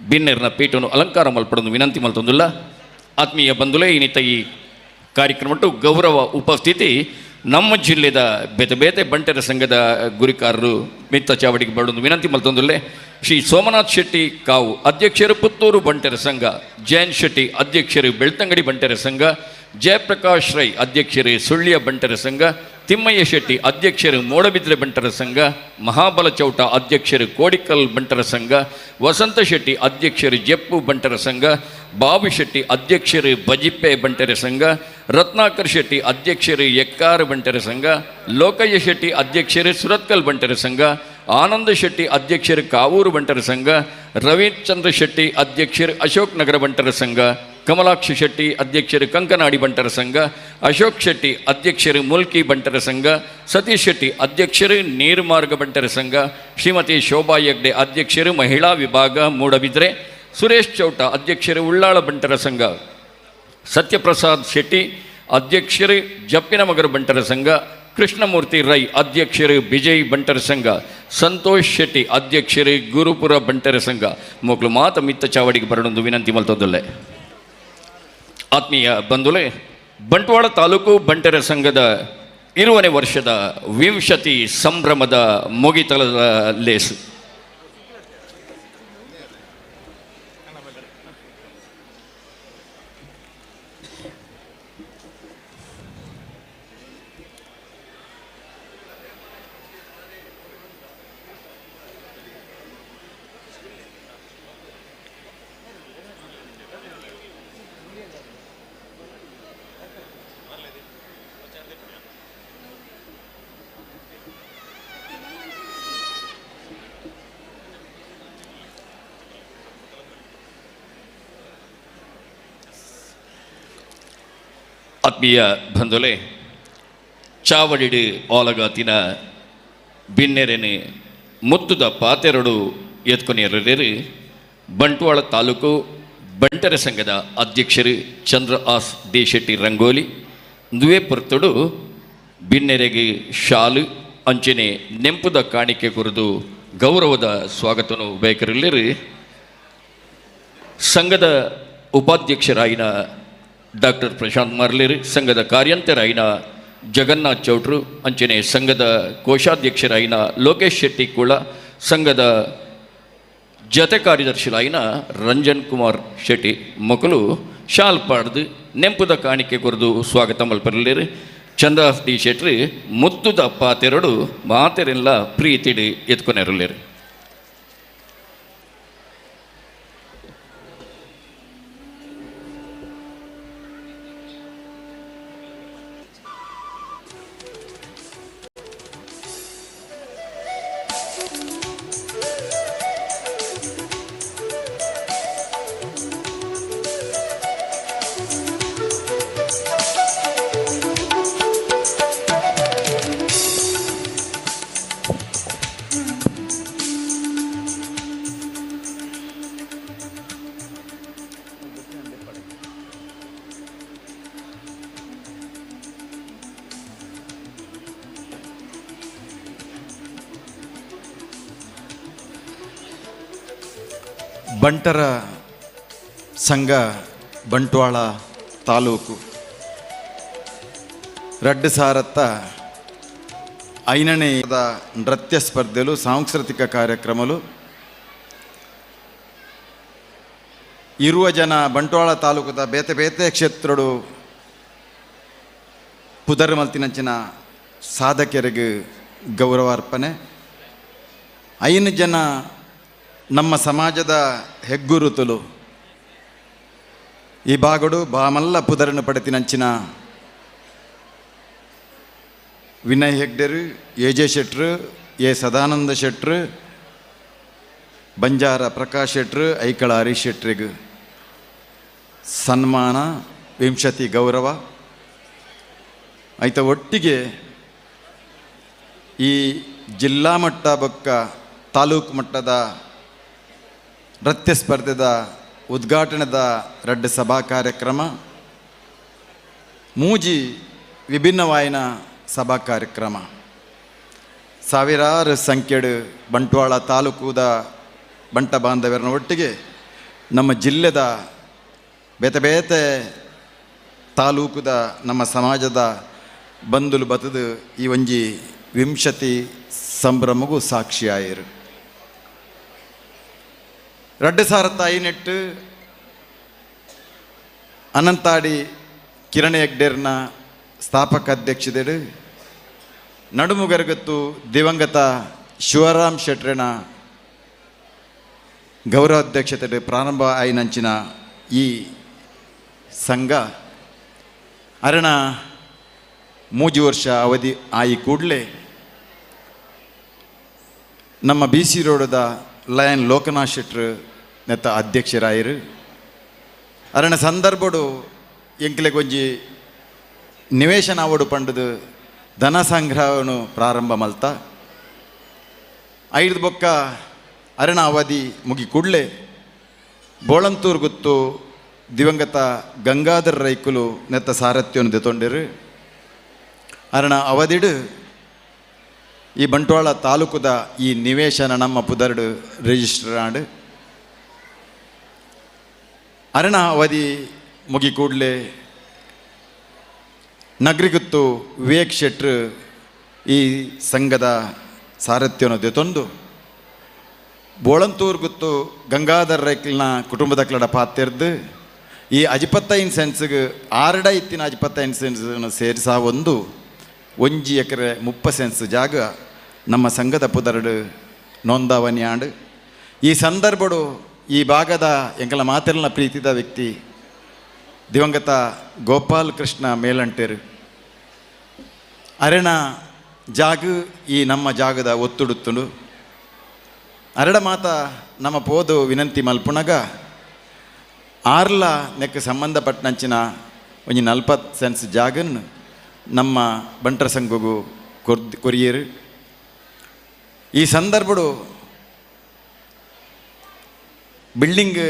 ಬಿನ್ನೆರ್ನ ಪೀಠನು ಅಲಂಕಾರ ಮಲ್ಪಡೊಂದು ವಿನಂತಿ ಮಲ್ತೊಂದುಲ್ಲ. ಆತ್ಮೀಯ ಬಂಧುಲೇ, ಇನ್ನಿತ ಈ ಕಾರ್ಯಕ್ರಮಟ್ಟು ಗೌರವ ಉಪಸ್ಥಿತಿ ನಮ್ಮ ಜಿಲ್ಲೆದ ಬೇತೆ ಬೇತೆ ಬಂಟರ ಸಂಘದ ಗುರಿಕಾರರು ಮಿತ್ತ ಚಾವಡಿಗೆ ಬಡೊಂದು ವಿನಂತಿ ಮಲ್ತೊಂದುಲ್ಲೆ. ಶ್ರೀ ಸೋಮನಾಥ್ ಶೆಟ್ಟಿ ಕಾವು ಅಧ್ಯಕ್ಷರು ಪುತ್ತೂರು ಬಂಟರ ಸಂಘ, ಜಯನ್ ಶೆಟ್ಟಿ ಅಧ್ಯಕ್ಷರು ಬೆಳ್ತಂಗಡಿ ಬಂಟರ ಸಂಘ, ಜಯಪ್ರಕಾಶ್ ರೈ ಅಧ್ಯಕ್ಷರು ಸುಳ್ಯ ಬಂಟರ ಸಂಘ, ತಿಮ್ಮಯ್ಯ ಶೆಟ್ಟಿ ಅಧ್ಯಕ್ಷರು ಮೂಡಬಿದ್ರೆ ಬಂಟರ ಸಂಘ, ಮಹಾಬಲ ಚೌಟ ಅಧ್ಯಕ್ಷರು ಕೋಡಿಕಲ್ ಬಂಟರ ಸಂಘ, ವಸಂತ ಶೆಟ್ಟಿ ಅಧ್ಯಕ್ಷರು ಜಪ್ಪು ಬಂಟರ ಸಂಘ, ಬಾಬು ಶೆಟ್ಟಿ ಅಧ್ಯಕ್ಷರು ಬಜಿಪ್ಪೆ ಬಂಟರ ಸಂಘ, ರತ್ನಾಕರ್ ಶೆಟ್ಟಿ ಅಧ್ಯಕ್ಷರು ಎಕ್ಕಾರು ಬಂಟರ ಸಂಘ, ಲೋಕಯ್ಯ ಶೆಟ್ಟಿ ಅಧ್ಯಕ್ಷರು ಸುರತ್ಕಲ್ ಬಂಟರ ಸಂಘ, ಆನಂದ ಶೆಟ್ಟಿ ಅಧ್ಯಕ್ಷರು ಕಾವೂರು ಬಂಟರ ಸಂಘ, ರವಿಚಂದ್ರ ಶೆಟ್ಟಿ ಅಧ್ಯಕ್ಷರು ಅಶೋಕ್ ನಗರ ಬಂಟರ ಸಂಘ, ಕಮಲಾಕ್ಷಿ ಶೆಟ್ಟಿ ಅಧ್ಯಕ್ಷರು ಕಂಕನಾಡಿ ಬಂಟರ ಸಂಘ, ಅಶೋಕ್ ಶೆಟ್ಟಿ ಅಧ್ಯಕ್ಷರು ಮುಲ್ಕಿ ಬಂಟರ ಸಂಘ, ಸತೀಶ್ ಶೆಟ್ಟಿ ಅಧ್ಯಕ್ಷರು ನೀರ್ಮಾರ್ಗ ಬಂಟರ ಸಂಘ, ಶ್ರೀಮತಿ ಶೋಭಾ ಹೆಗ್ಡೆ ಅಧ್ಯಕ್ಷರು ಮಹಿಳಾ ವಿಭಾಗ ಮೂಡಬಿದ್ರೆ, ಸುರೇಶ್ ಚೌಟ ಅಧ್ಯಕ್ಷರು ಉಳ್ಳಾಳ ಬಂಟರ ಸಂಘ, ಸತ್ಯಪ್ರಸಾದ್ ಶೆಟ್ಟಿ ಅಧ್ಯಕ್ಷರು ಜಪ್ಪಿನಮಗರು ಬಂಟರ ಸಂಘ, ಕೃಷ್ಣಮೂರ್ತಿ ರೈ ಅಧ್ಯಕ್ಷರು ವಿಜಯ್ ಬಂಟರ ಸಂಘ, ಸಂತೋಷ್ ಶೆಟ್ಟಿ ಅಧ್ಯಕ್ಷರು ಗುರುಪುರ ಬಂಟರ ಸಂಘ. ಮಕ್ಕಳು ಮಾತ ಮಿತ್ತ ಚಾವಡಿಗೆ ಬರಡೊಂದು ವಿನಂತಿ ಮಲ್ತೊಂದುಲ್ಲೆ. ಆತ್ಮೀಯ ಬಂಧುಲೆ, ಬಂಟ್ವಾಳ ತಾಲೂಕು ಬಂಟರ ಸಂಘದ 20ನೇ ವರ್ಷದ ವಿಂಶತಿ ಸಂಭ್ರಮದ ಮುಗಿತಲದ ಲೇಸು. ಆತ್ಮೀಯ ಬಂಧುಲೆ, ಚಾವಡಿಡು ಓಲಗಾತಿನ ಬಿನ್ನೆರೆನೆ ಮುತ್ತುದ ಪಾತೆರಡು ಎತ್ಕೊನೆರರು ಬಂಟ್ವಾಳ ತಾಲೂಕು ಬಂಟರ ಸಂಘದ ಅಧ್ಯಕ್ಷರು ಚಂದ್ರ ಆಸ್ ದೇಶೆಟ್ಟಿ ರಂಗೋಲಿ ದುವೆ ಪೊರ್ತುಡು ಬಿನ್ನೆರೆಗೆ ಶಾಲು ಅಂಚನೆ ನೆಂಪುದ ಕಾಣಿಕೆ ಕುರಿದು ಗೌರವದ ಸ್ವಾಗತನು ಬೇಕರಿಲ್ಲಿರು. ಸಂಘದ ಉಪಾಧ್ಯಕ್ಷರಾಗಿನ ಡಾಕ್ಟರ್ ಪ್ರಶಾಂತ್ ಮಾರ್ಲೇರು, ಸಂಘದ ಕಾರ್ಯಂತರಾಯಿನ ಜಗನ್ನಾಥ್ ಚೌಟ್ರು, ಅಂಚನೆ ಸಂಘದ ಕೋಶಾಧ್ಯಕ್ಷರಾಯಿನ ಲೋಕೇಶ್ ಶೆಟ್ಟಿ ಕೂಡ, ಸಂಘದ ಜತೆ ಕಾರ್ಯದರ್ಶಿಲಾಯಿನ ರಂಜನ್ ಕುಮಾರ್ ಶೆಟ್ಟಿ ಮೊಕಲು ಶಾಲ್ ಪಾಡ್ದು ನೆಂಪುದ ಕಾಣಿಕೆ ಕೊರದು ಸ್ವಾಗತ ಮಲ್ಪರಲೇರು. ಚಂದ್ರ ಡಿ ಶೆಟ್ರಿ ಮುತ್ತುದ ಪಾತೆರಡು ಮಾತೆರೆಲ್ಲ ಪ್ರೀತಿಡಿ ಎತ್ಕೊನೆರಲೇರು. ಬಂಟರ ಸಂಘ ಬಂಟ್ವಾಳ ತಾಲೂಕು ರಡ್ಡು ಸಾರತ್ತ ಐನನೇ ನೃತ್ಯ ಸ್ಪರ್ಧೆಲು ಸಾಂಸ್ಕೃತಿಕ ಕಾರ್ಯಕ್ರಮಲು ಇರುವ ಜನ ಬಂಟ್ವಾಳ ತಾಲೂಕದ ಬೇತೆ ಬೇತೆ ಕ್ಷೇತ್ರಡು ಪುದರ್ ಮಲ್ತಿನಂಚಿನ ಸಾಧಕರಿಗೆ ಗೌರವಾರ್ಪಣೆ. 5 ಜನ ನಮ್ಮ ಸಮಾಜದ ಹೆಗ್ಗುರುತುಲು ಈ ಭಾಗಡು ಬಾಮಲ್ಲ ಪುದರನ್ನು ಪಡೆತಿನಂಚಿನ ವಿನಯ್ ಹೆಗ್ಡೆರು, ಎ ಜೆ ಶೆಟ್ರು, ಎ ಸದಾನಂದ ಶೆಟ್ರು, ಬಂಜಾರ ಪ್ರಕಾಶ್ ಶೆಟ್ರು, ಐಕಳ ಹರೀಶ್ ಶೆಟ್ರಿಗೆ ಸನ್ಮಾನ, ವಿಂಶತಿ ಗೌರವ. ಆಯ್ತ ಒಟ್ಟಿಗೆ ಈ ಜಿಲ್ಲಾ ಮಟ್ಟ ಬೊಕ್ಕ ತಾಲೂಕು ಮಟ್ಟದ ನೃತ್ಯ ಸ್ಪರ್ಧೆದ ಉದ್ಘಾಟನೆದ ರಡ್ಡು ಸಭಾ ಕಾರ್ಯಕ್ರಮ, ಮೂಜಿ ವಿಭಿನ್ನವಾಯಿನ ಸಭಾ ಕಾರ್ಯಕ್ರಮ. ಸಾವಿರಾರು ಸಂಖ್ಯೆಡು ಬಂಟ್ವಾಳ ತಾಲೂಕುದ ಬಂಟ ಬಾಂಧವ್ಯರನ್ನ ಒಟ್ಟಿಗೆ ನಮ್ಮ ಜಿಲ್ಲೆದ ಬೇತೆ ಬೇತೆ ತಾಲೂಕುದ ನಮ್ಮ ಸಮಾಜದ ಬಂಧುಲು ಬತದು ಈ ಒಂಜಿ ವಿಂಶತಿ ಸಂಭ್ರಮಗೂ ಸಾಕ್ಷಿಯಾಯಿರು. 2008 ಅನಂತಾಡಿ ಕಿರಣ್ ಹೆಗ್ಡೇರ್ನ ಸ್ಥಾಪಕ ಅಧ್ಯಕ್ಷತೆಡು ನಡುಮುಗರಗತ್ತು ದಿವಂಗತ ಶಿವರಾಮ್ ಶೆಟ್ರೆನ ಗೌರವಾಧ್ಯಕ್ಷತೆ ಪ್ರಾರಂಭ ಆಯಿನಂಚಿನ ಈ ಸಂಘ ಅರಣ 3 ವರ್ಷ ಅವಧಿ ಆಯಿ ಕೂಡಲೇ ನಮ್ಮ ಬಿ ಸಿ ರೋಡದ ಲಯನ್ ಲೋಕನಾಥ್ ಶೆಟ್ರು ನೆತ್ತ ಅಧ್ಯಕ್ಷರಾಯರು. ಅರಣ ಸಂದರ್ಭಡು ಎಂಕ್ಲೆಗೊಂಜಿ ನಿವೇಶನ ಅವಡು ಪಂಡದು ಧನ ಸಂಗ್ರಹವನ್ನು ಪ್ರಾರಂಭ ಮಲ್ತ 5 ಬೊಕ್ಕ ಅರಣ ಅವಧಿ ಮುಗಿ ಕೂಡಲೇ ಬೋಳಂತೂರು ಗುತ್ತು ದಿವಂಗತ ಗಂಗಾಧರ ರೈಕುಲು ನೆತ್ತ ಸಾರಥ್ಯವನ್ನು ದೆತೊಂಡಿರು. ಅರಣ ಅವಧಿಡು ಈ ಬಂಟ್ವಾಳ ತಾಲೂಕುದ ಈ ನಿವೇಶನ ನಮ್ಮ ಪುದರ್ಡು ರಿಜಿಸ್ಟರ್ ಆಂಡ್. ಅರಣ ಅವಧಿ ಮುಗಿ ಕೂಡಲೇ ನಗರಿಗುತ್ತು ವಿವೇಕ್ ಶೆಟ್ರು ಈ ಸಂಘದ ಸಾರಥ್ಯವನ್ನು ದೆತೊಂದು ಬೋಳಂತೂರು ಗುತ್ತು ಗಂಗಾಧರ ರೈಕ್ಲಿನ ಕುಟುಂಬದ ಕ್ಲಡ ಪಾತೆರ್ದು ಈ 55 ಸೆನ್ಸ್ಗೆ ಆರಡ ಇತ್ತಿನ 55 ಸೆನ್ಸನ್ನು ಸೇರಿಸ ಒಂದು 1 ಎಕರೆ 30 ಸೆನ್ಸ್ ಜಾಗ ನಮ್ಮ ಸಂಘದ ಪುದರ್ಡು ನೋಂದಾವಣಿ ಆಂಡ್. ಈ ಸಂದರ್ಭಡು ಈ ಭಾಗದ ಎಂಕಲ ಮಾತೆಲ್ನ ಪ್ರೀತಿದ ವ್ಯಕ್ತಿ ದಿವಂಗತ ಗೋಪಾಲ್ ಕೃಷ್ಣ ಮೇಲಂಟೇರು ಅರೆಣ ಜಾಗ ಈ ನಮ್ಮ ಜಾಗದ ಒತ್ತುಡುತ್ತುಂಡು. ಅರಡ ಮಾತ ನಮ್ಮ ಪೋದು ವಿನಂತಿ ಮಲ್ಪುಣಗ ಆರ್ಲ ನೆಕ್ ಸಂಬಂಧಪಟ್ಟಂಚಿನ ಒಂಜಿ 40 ಸೆನ್ಸ್ ಜಾಗನ್ ನಮ್ಮ ಬಂಟರ ಸಂಘಗೂ ಕೊರಿಯರು. ಈ ಸಂದರ್ಭಡು ಬಿಲ್ಡಿಂಗ್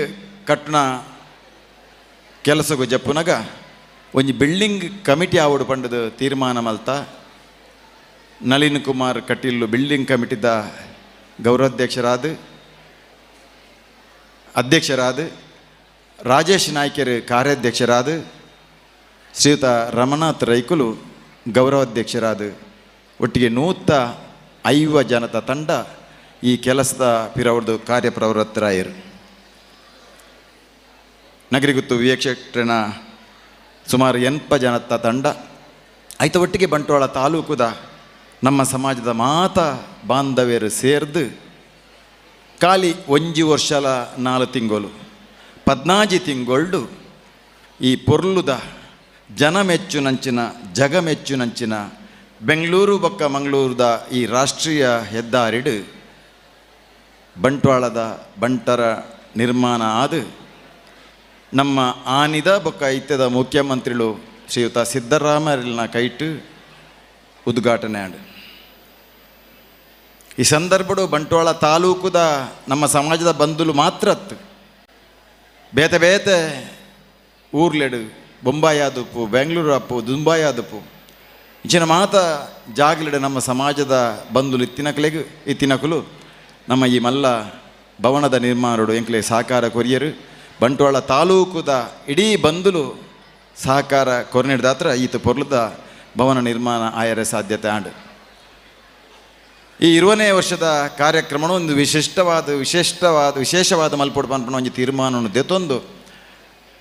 ಕಟ್ಟಣ ಕೆಲಸಗೂ ಜಪ್ಪುನಗ ಒಂಜಿ ಬಿಲ್ಡಿಂಗ್ ಕಮಿಟಿ ಆವಡು ಪಂಡದು ತೀರ್ಮಾನ ಮಲ್ತ ನಳಿನ್ ಕುಮಾರ್ ಕಟೀಲು ಬಿಲ್ಡಿಂಗ್ ಕಮಿಟಿದ ಗೌರವಾಧ್ಯಕ್ಷರಾದ ಅಧ್ಯಕ್ಷರಾದ ರಾಜೇಶ್ ನಾಯ್ಕರು ಕಾರ್ಯಾಧ್ಯಕ್ಷರಾದ ಶ್ರೀಯುತ ರಮನಾಥ್ ರೈಕುಲು ಗೌರವಾಧ್ಯಕ್ಷರಾದ ಒಟ್ಟಿಗೆ 150 ಜನತ ತಂಡ ಈ ಕೆಲಸದ ಪಿರವರ್ದು ಕಾರ್ಯಪ್ರವೃತ್ತರಾಯರು. ನಗರಿಗುತ್ತು ವಿವೇಕ್ಷನ ಸುಮಾರು 80 ಜನತ ತಂಡ ಆಯ್ತ ಒಟ್ಟಿಗೆ ಬಂಟ್ವಾಳ ತಾಲೂಕುದ ನಮ್ಮ ಸಮಾಜದ ಮಾತ ಬಾಂಧವ್ಯರು ಸೇರ್ದು ಖಾಲಿ 1 ವರ್ಷಲ 4 ತಿಂಗಳು 14 ತಿಂಗಳು ಈ ಪೊರ್ಲುದ ಜನ ಮೆಚ್ಚುನಂಚಿನ ಜಗ ಮೆಚ್ಚುನಂಚಿನ ಬೆಂಗಳೂರು ಬೊಕ್ಕ ಮಂಗಳೂರುದ ಈ ರಾಷ್ಟ್ರೀಯ ಹೆದ್ದಾರಿಡು ಬಂಟ್ವಾಳದ ಬಂಟರ ನಿರ್ಮಾಣ ಆದ ನಮ್ಮ ಆನಿದ ಬೊಕ್ಕ ಇತ್ತದ ಮುಖ್ಯಮಂತ್ರಿಗಳು ಶ್ರೀಯುತ ಸಿದ್ದರಾಮಯ್ಯನ ಕೈಟು ಉದ್ಘಾಟನೆ ಆಡು. ಈ ಸಂದರ್ಭಡು ಬಂಟ್ವಾಳ ತಾಲೂಕುದ ನಮ್ಮ ಸಮಾಜದ ಬಂಧುಲು ಮಾತ್ರ ಬೇತೆ ಬೇತೆ ಊರ್ಲೆಡು ಬೊಂಬಾಯಿ ಆದುಪ್ಪು, ಬೆಂಗಳೂರು ಅಪ್ಪು, ದುಂಬಾಯಿ ಆದುಪ್ಪು ಇಂಚಿನ ಮಾತ ಜಾಗಲೆಡು ನಮ್ಮ ಸಮಾಜದ ಬಂಧುಲು ಇತ್ತಿನಕಲೆಗು ಇತ್ತಿನಕುಲು ನಮ್ಮ ಈ ಮಲ್ಲ ಭವನದ ನಿರ್ಮಾಣಡು ಎಂಕ್ಲೆ ಸಹಕಾರ ಕೊರಿಯರು. ಬಂಟ್ವಾಳ ತಾಲೂಕುದ ಇಡೀ ಬಂಧುಲು ಸಹಕಾರ ಕೊರ್ನಿಡ್ದಾತ್ರ ಈತ ಪೊರ್ಲುದ ಭವನ ನಿರ್ಮಾಣ ಆಯರೆ ಸಾಧ್ಯತೆ ಆಂಡು. ಈ 20ನೇ ವರ್ಷದ ಕಾರ್ಯಕ್ರಮನು ಒಂದು ವಿಶಿಷ್ಟವಾದ ವಿಶಿಷ್ಟವಾದ ವಿಶೇಷವಾದ ಮಲ್ಪೊಡು ಪನ್ಪುನ ಒಂಜಿ ತೀರ್ಮಾನವನ್ನು ದೆತ್ತೊಂದು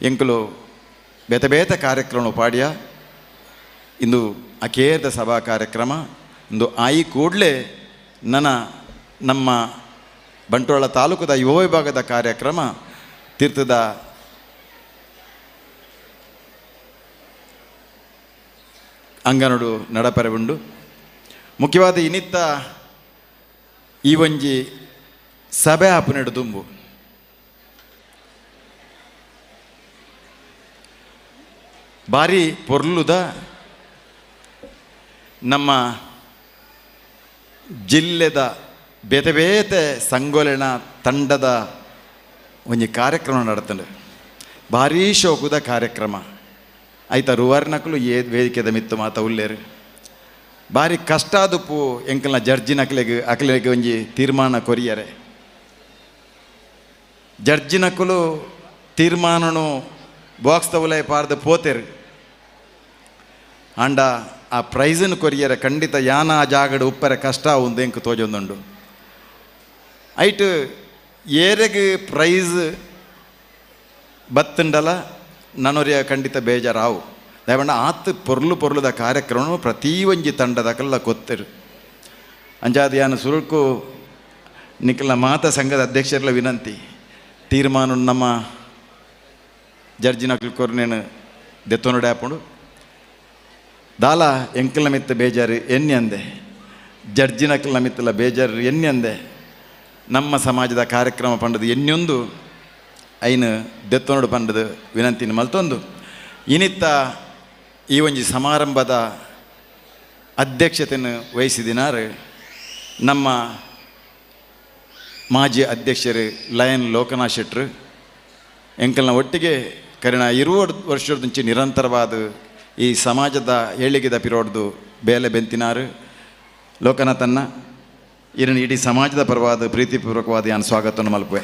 ಎಂಕುಲು ಬೇತೆ ಬೇತೆ ಕಾರ್ಯಕ್ರಮ ಪಾಡ್ಯ. ಇಂದು ಅಕೇರ್ದ ಸಭಾ ಕಾರ್ಯಕ್ರಮ ಇಂದು ಆಯಿ ಕೂಡಲೇ ನನ್ನ ನಮ್ಮ ಬಂಟ್ವಾಳ ತಾಲೂಕದ ಯುವ ವಿಭಾಗದ ಕಾರ್ಯಕ್ರಮ ತೀರ್ಥದ ಅಂಗನಡು ನಡಪರೆ ಉಂಡು. ಮುಖ್ಯವಾದ ಇನ್ನಿತ್ತ ಈ ಒಂಜಿ ಸಭೆ ಆಪುನೆಡು ದುಂಬು ಭಾರಿ ಪೊರ್ಲುದ ನಮ್ಮ ಜಿಲ್ಲೆದ ಬೇತೆ ಬೇತೆ ಸಂಗೊಲೆನ ತಂಡದ ಒಂಜಿ ಕಾರ್ಯಕ್ರಮ ನಡತಂಡು. ಭಾರೀ ಶೋಕುದ ಕಾರ್ಯಕ್ರಮ ಆಯ್ತ ರುವಾರ್ನಕಲು ಏ ವೇದಿಕೆದ ಮಿತ್ತು ಮಾತ ಉಲ್ಲೇರು. ಭಾರಿ ಕಷ್ಟ ಆದುಪ್ಪು ಎಂಕಲ್ನ ಜಡ್ಜಿನಕಲೆಗ್ ಅಕಲೆಗ್ ಒಂಜಿ ತೀರ್ಮಾನ ಕೊರಿಯರೆ. ಜಡ್ಜಿನಕಲು ತೀರ್ಮಾನನು ಬಾಕ್ಸ್ ತವಲೆ ಪಾರ್ದು ಪೋತೆರು. ಆಂಡ ಆ ಪ್ರೈಸನ್ನು ಕೊರಿಯರೆ ಖಂಡಿತ ಯಾನ ಆ ಜಾಗಡು ಉಪ್ಪರೆ ಕಷ್ಟ ಉಂದು ಎಂಕ್ ತೋಜೊಂದುಂಡು. ಐಟ್ ಏರೆಗ್ ಪ್ರೈಸ್ ಬತ್ತುಂಡಲ ನನೊರಿಯ ಖಂಡಿತ ಬೇಜಾರಾವು. ದಯವಂಡ ಆತ್ ಪೊರ್ಲು ಪೊರ್ಲುದ ಕಾರ್ಯಕ್ರಮ ಪ್ರತಿ ಒಂಜಿ ತಂಡದ ಕಲ್ಲ ಕೊತ್ತರು. ಅಂಚಾದ ಯಾನ ಸುರುಕು ನಿಖಲ ಮಾತಾ ಸಂಘದ ಅಧ್ಯಕ್ಷರ ವಿನಂತಿ ತೀರ್ಮಾನ ನಮ್ಮ ಜಡ್ಜಿನ ಕೊರ್ನೇನು ದೆತ್ತೊನುಡೆ ಆಪುಂಡು. ದಾಲ ಎಂಕಲ್ನ ಮಿತ್ತ ಬೇಜಾರು ಎನ್ನಿ ಅಂದೆ, ಜಡ್ಜಿನ ಕಲ್ನ ಮಿತ್ತಲ ಬೇಜಾರು ಎನ್ನಿ ಅಂದೆ. ನಮ್ಮ ಸಮಾಜದ ಕಾರ್ಯಕ್ರಮ ಪಂಡದು ಎನ್ನಿಯೊಂದು ಐನು ದೆತ್ತೊನುಡು ಪಂಡದು ವಿನಂತಿನ ಮಲ್ತೊಂದು ಇನಿತ್ತ ಈ ಒಂಜಿ ಸಮಾರಂಭದ ಅಧ್ಯಕ್ಷತೆಯನ್ನು ವಹಿಸಿದಿನಾರು ನಮ್ಮ ಮಾಜಿ ಅಧ್ಯಕ್ಷರು ಲಯನ್ ಲೋಕನಾಥ್ ಶೆಟ್ರು. ಎಂಕಲ್ನ ಒಟ್ಟಿಗೆ ಕರಿಣ 20 ವರ್ಷದಂಚೆ ನಿರಂತರವಾದ ಈ ಸಮಾಜದ ಏಳಿಗೆದ ಪಿರೋಡ್ದು ಬೇಲೆ ಬೆಂತಿನಾರು ಲೋಕನಾಥನ್ನ ಇರನ್ನು ಇಡೀ ಸಮಾಜದ ಪರವಾದ ಪ್ರೀತಿಪೂರ್ವಕವಾದ ಯಾನು ಸ್ವಾಗತವನ್ನು ಮಲ್ಪುವೆ.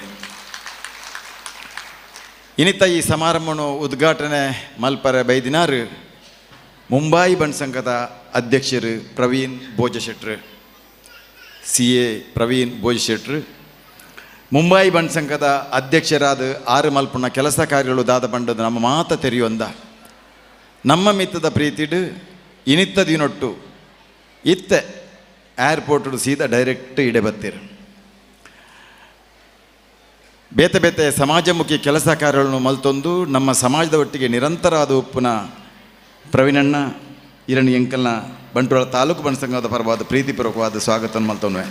ಇನ್ನಿತ್ತ ಈ ಸಮಾರಂಭವನ್ನು ಉದ್ಘಾಟನೆ ಮಲ್ಪರೆ ಬೈದಿನಾರು ಮುಂಬೈ ಬಂಟ್ ಸಂಘದ ಅಧ್ಯಕ್ಷರು ಪ್ರವೀಣ್ ಭೋಜಶೆಟ್ರು, CA Praveen ಭೋಜಶೆಟ್ರು. ಮುಂಬೈ ಬಂಟ್ ಸಂಘದ ಅಧ್ಯಕ್ಷರಾದ ಆರು ಮಲ್ಪುನ ಕೆಲಸ ಕಾರ್ಯಗಳು ದಾದ ಬಂಡದ ನಮ್ಮ ಮಾತ ತೆರೆಯೊಂದ ನಮ್ಮ ಮಿತ್ತದ ಪ್ರೀತಿಡು ಇನಿತ್ತ ದಿನೊಟ್ಟು ಇತ್ತೆ ಏರ್ಪೋರ್ಟು ಸೀದಾ ಡೈರೆಕ್ಟ್ ಇಡೆ ಬತ್ತೀರು. ಬೇತೆ ಬೇತೆ ಸಮಾಜಮುಖಿ ಕೆಲಸ ಕಾರ್ಯಗಳನ್ನು ಮಲ್ತೊಂದು ನಮ್ಮ ಸಮಾಜದ ಒಟ್ಟಿಗೆ ನಿರಂತರ ಆದ ಉಪ್ಪುನ ಪ್ರವೀಣಣ್ಣ ಇರಣಿ ಎಂಕಲ್ನ ಬಂಟ್ವಾಳ ತಾಲೂಕು ಬಂಟ ಸಂಘದ ಪರವಾದ ಪ್ರೀತಿಪೂರ್ವಕವಾದ ಸ್ವಾಗತವನ್ನು ಮಲ್ತೊನ್ವೆ.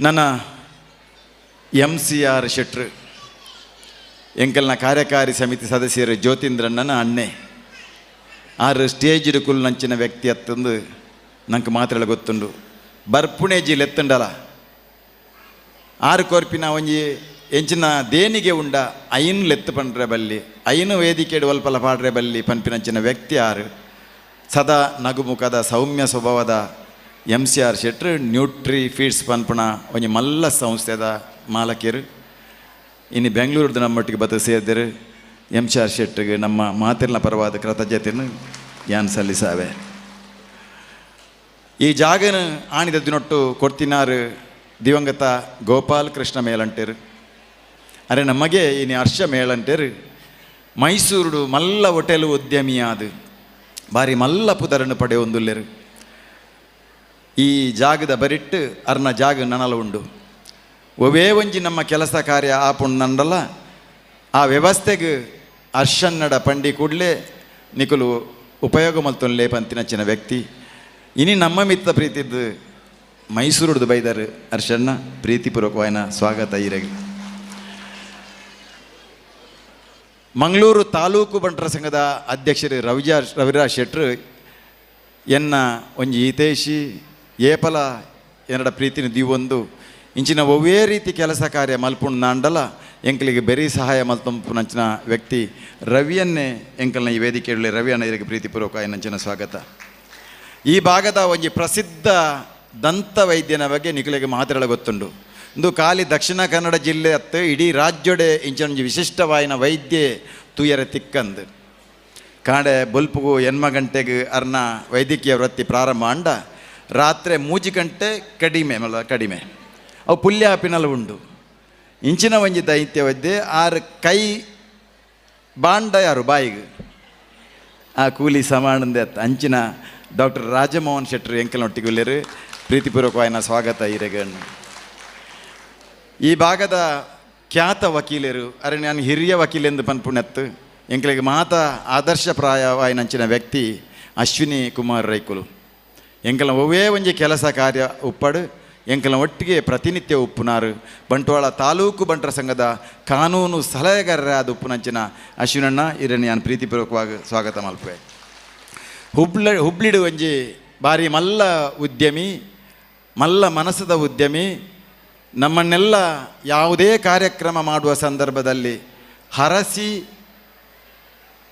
ನನ್ನ MCR ಶೆಟ್ರು ಎಂಕಲ್ನ ಕಾರ್ಯಕಾರಿ ಸಮಿತಿ ಸದಸ್ಯರು ಜ್ಯೋತೀಂದ್ರಣ್ಣನ ಅಣ್ಣೆ. ಆರು ಸ್ಟೇಜ್ ಕುಲ್ನಂಚಿನ ವ್ಯಕ್ತಿ ಅತ್ತಂದು ನಂಗೆ ಮಾತ್ರ ಗೊತ್ತುಂಡು. ಬರ್ಪುಣೆ ಜಿ ಲೆತ್ತುಂಡಲ ಆರು ಕೋರ್ಪಿನ ಒಂಜಿ ಎಂಚಿನ ದೇನಿಗೆ ಉಂಡ ಐನ್ ಲೆತ್ತು ಪಂಡ್ರೆ ಬಲ್ಲಿ, ಐನು ವೇದಿಕೆಡು ಒಲ್ಪಲ ಪಾಡ್ರೆ ಬಲ್ಲಿ ಪನ್ಪಿನಂಚಿನ ವ್ಯಕ್ತಿ ಆರು. ಸದಾ ನಗುಮುಖದ ಸೌಮ್ಯ ಸ್ವಭಾವದ ಎಂ ಸಿ ಆರ್ ಶೆಟ್ರು ನ್ಯೂಟ್ರಿ ಫೀಡ್ಸ್ ಪನ್ಪುಣ ಒಂಜಿ ಮಲ್ಲ ಸಂಸ್ಥೆದ ಮಾಲಕಿಯರು. ಇನ್ನು ಬೆಂಗಳೂರದ ನಮ್ಮೊಟ್ಟಿಗೆ ಬತ್ತ ಸೇರಿದರು. ಎಂ ಸಿ ಆರ್ ಶೆಟ್ರಿಗೆ ನಮ್ಮ ಮಾತಿರ್ನ ಪರವಾದ ಕೃತಜ್ಞತೆಯನ್ನು ಯಾನ್ ಸಲ್ಲಿಸಾವೆ. ಈ ಜಾಗನ ಆಣಿದ ದಿನೊಟ್ಟು ಕೊಡ್ತಿನಾರು ದಿವಂಗತ ಗೋಪಾಲ್ ಕೃಷ್ಣ ಮೇಲಂಟೇರು. ಅರೆ ನಮಗೆ ಇನ್ನು ಹರ್ಷ ಮೇಲಂಟೇರು ಮೈಸೂರುಡು ಮಲ್ಲ ಹೋಟೆಲ್ ಉದ್ಯಮಿಯಾದ ಭಾರಿ ಮಲ್ಲ ಪುದರನ್ನು ಪಡೆಯೊಂದುಲ್ಲೇರು. ಈ ಜಾಗದ ಬರಿಟ್ಟು ಅರ್ನ ಜಾಗ ನನಲ ಉಂಡು. ಒವೇ ಒಂಜಿ ನಮ್ಮ ಕೆಲಸ ಕಾರ್ಯ ಆಪುಂಡಲ್ಲ ಆ ವ್ಯವಸ್ಥೆಗೆ ಹರ್ಷನ್ನಡ ಪಂಡಿ ಕೂಡಲೇ ನಿಕುಲು ಉಪಯೋಗ ಮಲ್ತೊನ್ಲೇ ಪಂತಿನಚ್ಚಿನ ವ್ಯಕ್ತಿ. ಇನಿ ನಮ್ಮ ಮಿತ್ತ ಪ್ರೀತಿದ್ದು ಮೈಸೂರುಡ್ದು ಬೈದರು ಹರ್ಷಣ್ಣ ಪ್ರೀತಿಪೂರ್ವಕವಾಯಿನ ಸ್ವಾಗತ ಈರೆಗೆ. ಮಂಗಳೂರು ತಾಲೂಕು ಬಂಟರ ಸಂಘದ ಅಧ್ಯಕ್ಷರು ರವಿರಾಜ್ ಶೆಟ್ರು ಎನ್ನ ಒಂಜಿ ಹಿತೈಷಿ ಏಪಲ ಎನ್ನಡ ಪ್ರೀತಿನ ದೀವೊಂದು ಇಂಚಿನ ಒವ್ವೇ ರೀತಿ ಕೆಲಸ ಕಾರ್ಯ ಮಲ್ಪುಂಡು ನಾಂಡಲ ಎಂಕಲಿಗೆ ಬೆರಿ ಸಹಾಯ ಮಲ್ತಂಪುನಂಚಿನ ವ್ಯಕ್ತಿ ರವಿಯನ್ನೇ ಎಂಕಲ್ನ ಈ ವೇದಿಕೆಯಲ್ಲಿ ರವಿಯನ್ನ ಇದಕ್ಕೆ ಪ್ರೀತಿಪೂರ್ವಕ ಎನ್ನಂಚಿನ ಸ್ವಾಗತ. ಈ ಭಾಗದ ಒಂಜಿ ಪ್ರಸಿದ್ಧ ದಂತ ವೈದ್ಯನ ಬಗ್ಗೆ ನಿಕುಲಿಗೆ ಮಾತುಗಳ ಗೊತ್ತುಂಡು. ಇಂದು ಖಾಲಿ ದಕ್ಷಿಣ ಕನ್ನಡ ಜಿಲ್ಲೆ ಅತ್ತು ಇಡೀ ರಾಜ್ಯಡೆ ಇಂಚಿನ ವಿಶಿಷ್ಟವಾಯಿನ ವೈದ್ಯೆ ತೂಯರೆ ತಿಕ್ಕಂದು. ಕಾಡೆ ಬೊಲ್ಪುಗು ಎನ್ಮ ಗಂಟೆಗೆ ಅರ್ನ ವೈದ್ಯಕೀಯ ವೃತ್ತಿ ಪ್ರಾರಂಭ ಅಂಡ ರಾತ್ರಿ 3 ಗಂಟೆ ಕಡಿಮೆ ಮಲ್ಲ ಕಡಿಮೆ ಅವು ಪುಲ್ಯ ಪಿನಲ ಉಂಡು. ಇಂಚಿನ ಒಂಜಿ ದೈತ್ಯ ವೈದ್ಯೆ ಆರು ಕೈ ಬಾಂಡ ಯಾರು ಬಾಯಿಗೆ ಆ ಕೂಲಿ ಸಮಾನಂದೆ ಅತ್ತ ಅಂಚಿನ ಡಾಕ್ಟರ್ ರಾಜಮೋಹನ್ ಶೆಟ್ಟರು ಎಂಕಲ್ನೊಟ್ಟಿಗೆ ಪ್ರೀತಿಪೂರ್ವಕವಾಯಿನ ಸ್ವಾಗತ ಈರೆಗಣ್ಣು. ಈ ಭಾಗದ ಖ್ಯಾತ ವಕೀಲರು ಅರೆ ನಾನು ಹಿರಿಯ ವಕೀಲೆಂದು ಪನ್ಪುಣೆತ್ತು ಎಂಕಲಿಗೆ ಮಾತ ಆದರ್ಶಪ್ರಾಯವಾಯಿನಂಚಿನ ವ್ಯಕ್ತಿ ಅಶ್ವಿನಿ ಕುಮಾರ್ ರೈಕುಲು. ಎಂಕಲ್ನ ಒವ್ವೇ ಒಂಜಿ ಕೆಲಸ ಕಾರ್ಯ ಉಪ್ಪಡು ಎಂಕಲ್ನ ಒಟ್ಟಿಗೆ ಪ್ರತಿನಿತ್ಯ ಉಪ್ಪುನಾರು ಬಂಟ್ವಾಳ ತಾಲೂಕು ಬಂಟರ ಸಂಘದ ಕಾನೂನು ಸಲಹೆಗಾರರಾದ ಉಪ್ಪುನಂಚಿನ ಅಶ್ವಿನಣ್ಣ ಇರನ್ನು ನಾನು ಪ್ರೀತಿಪೂರ್ವಕವಾಗಿ ಸ್ವಾಗತ ಮಲ್ಪುವೆ. ಹುಬ್ಳಿಡು ಒಂಜಿ ಭಾರಿ ಮಲ್ಲ ಉದ್ಯಮಿ, ಮಲ್ಲ ಮನಸ್ಸದ ಉದ್ಯಮಿ. ನಮ್ಮನ್ನೆಲ್ಲ ಯಾವುದೇ ಕಾರ್ಯಕ್ರಮ ಮಾಡುವ ಸಂದರ್ಭದಲ್ಲಿ ಹರಸಿ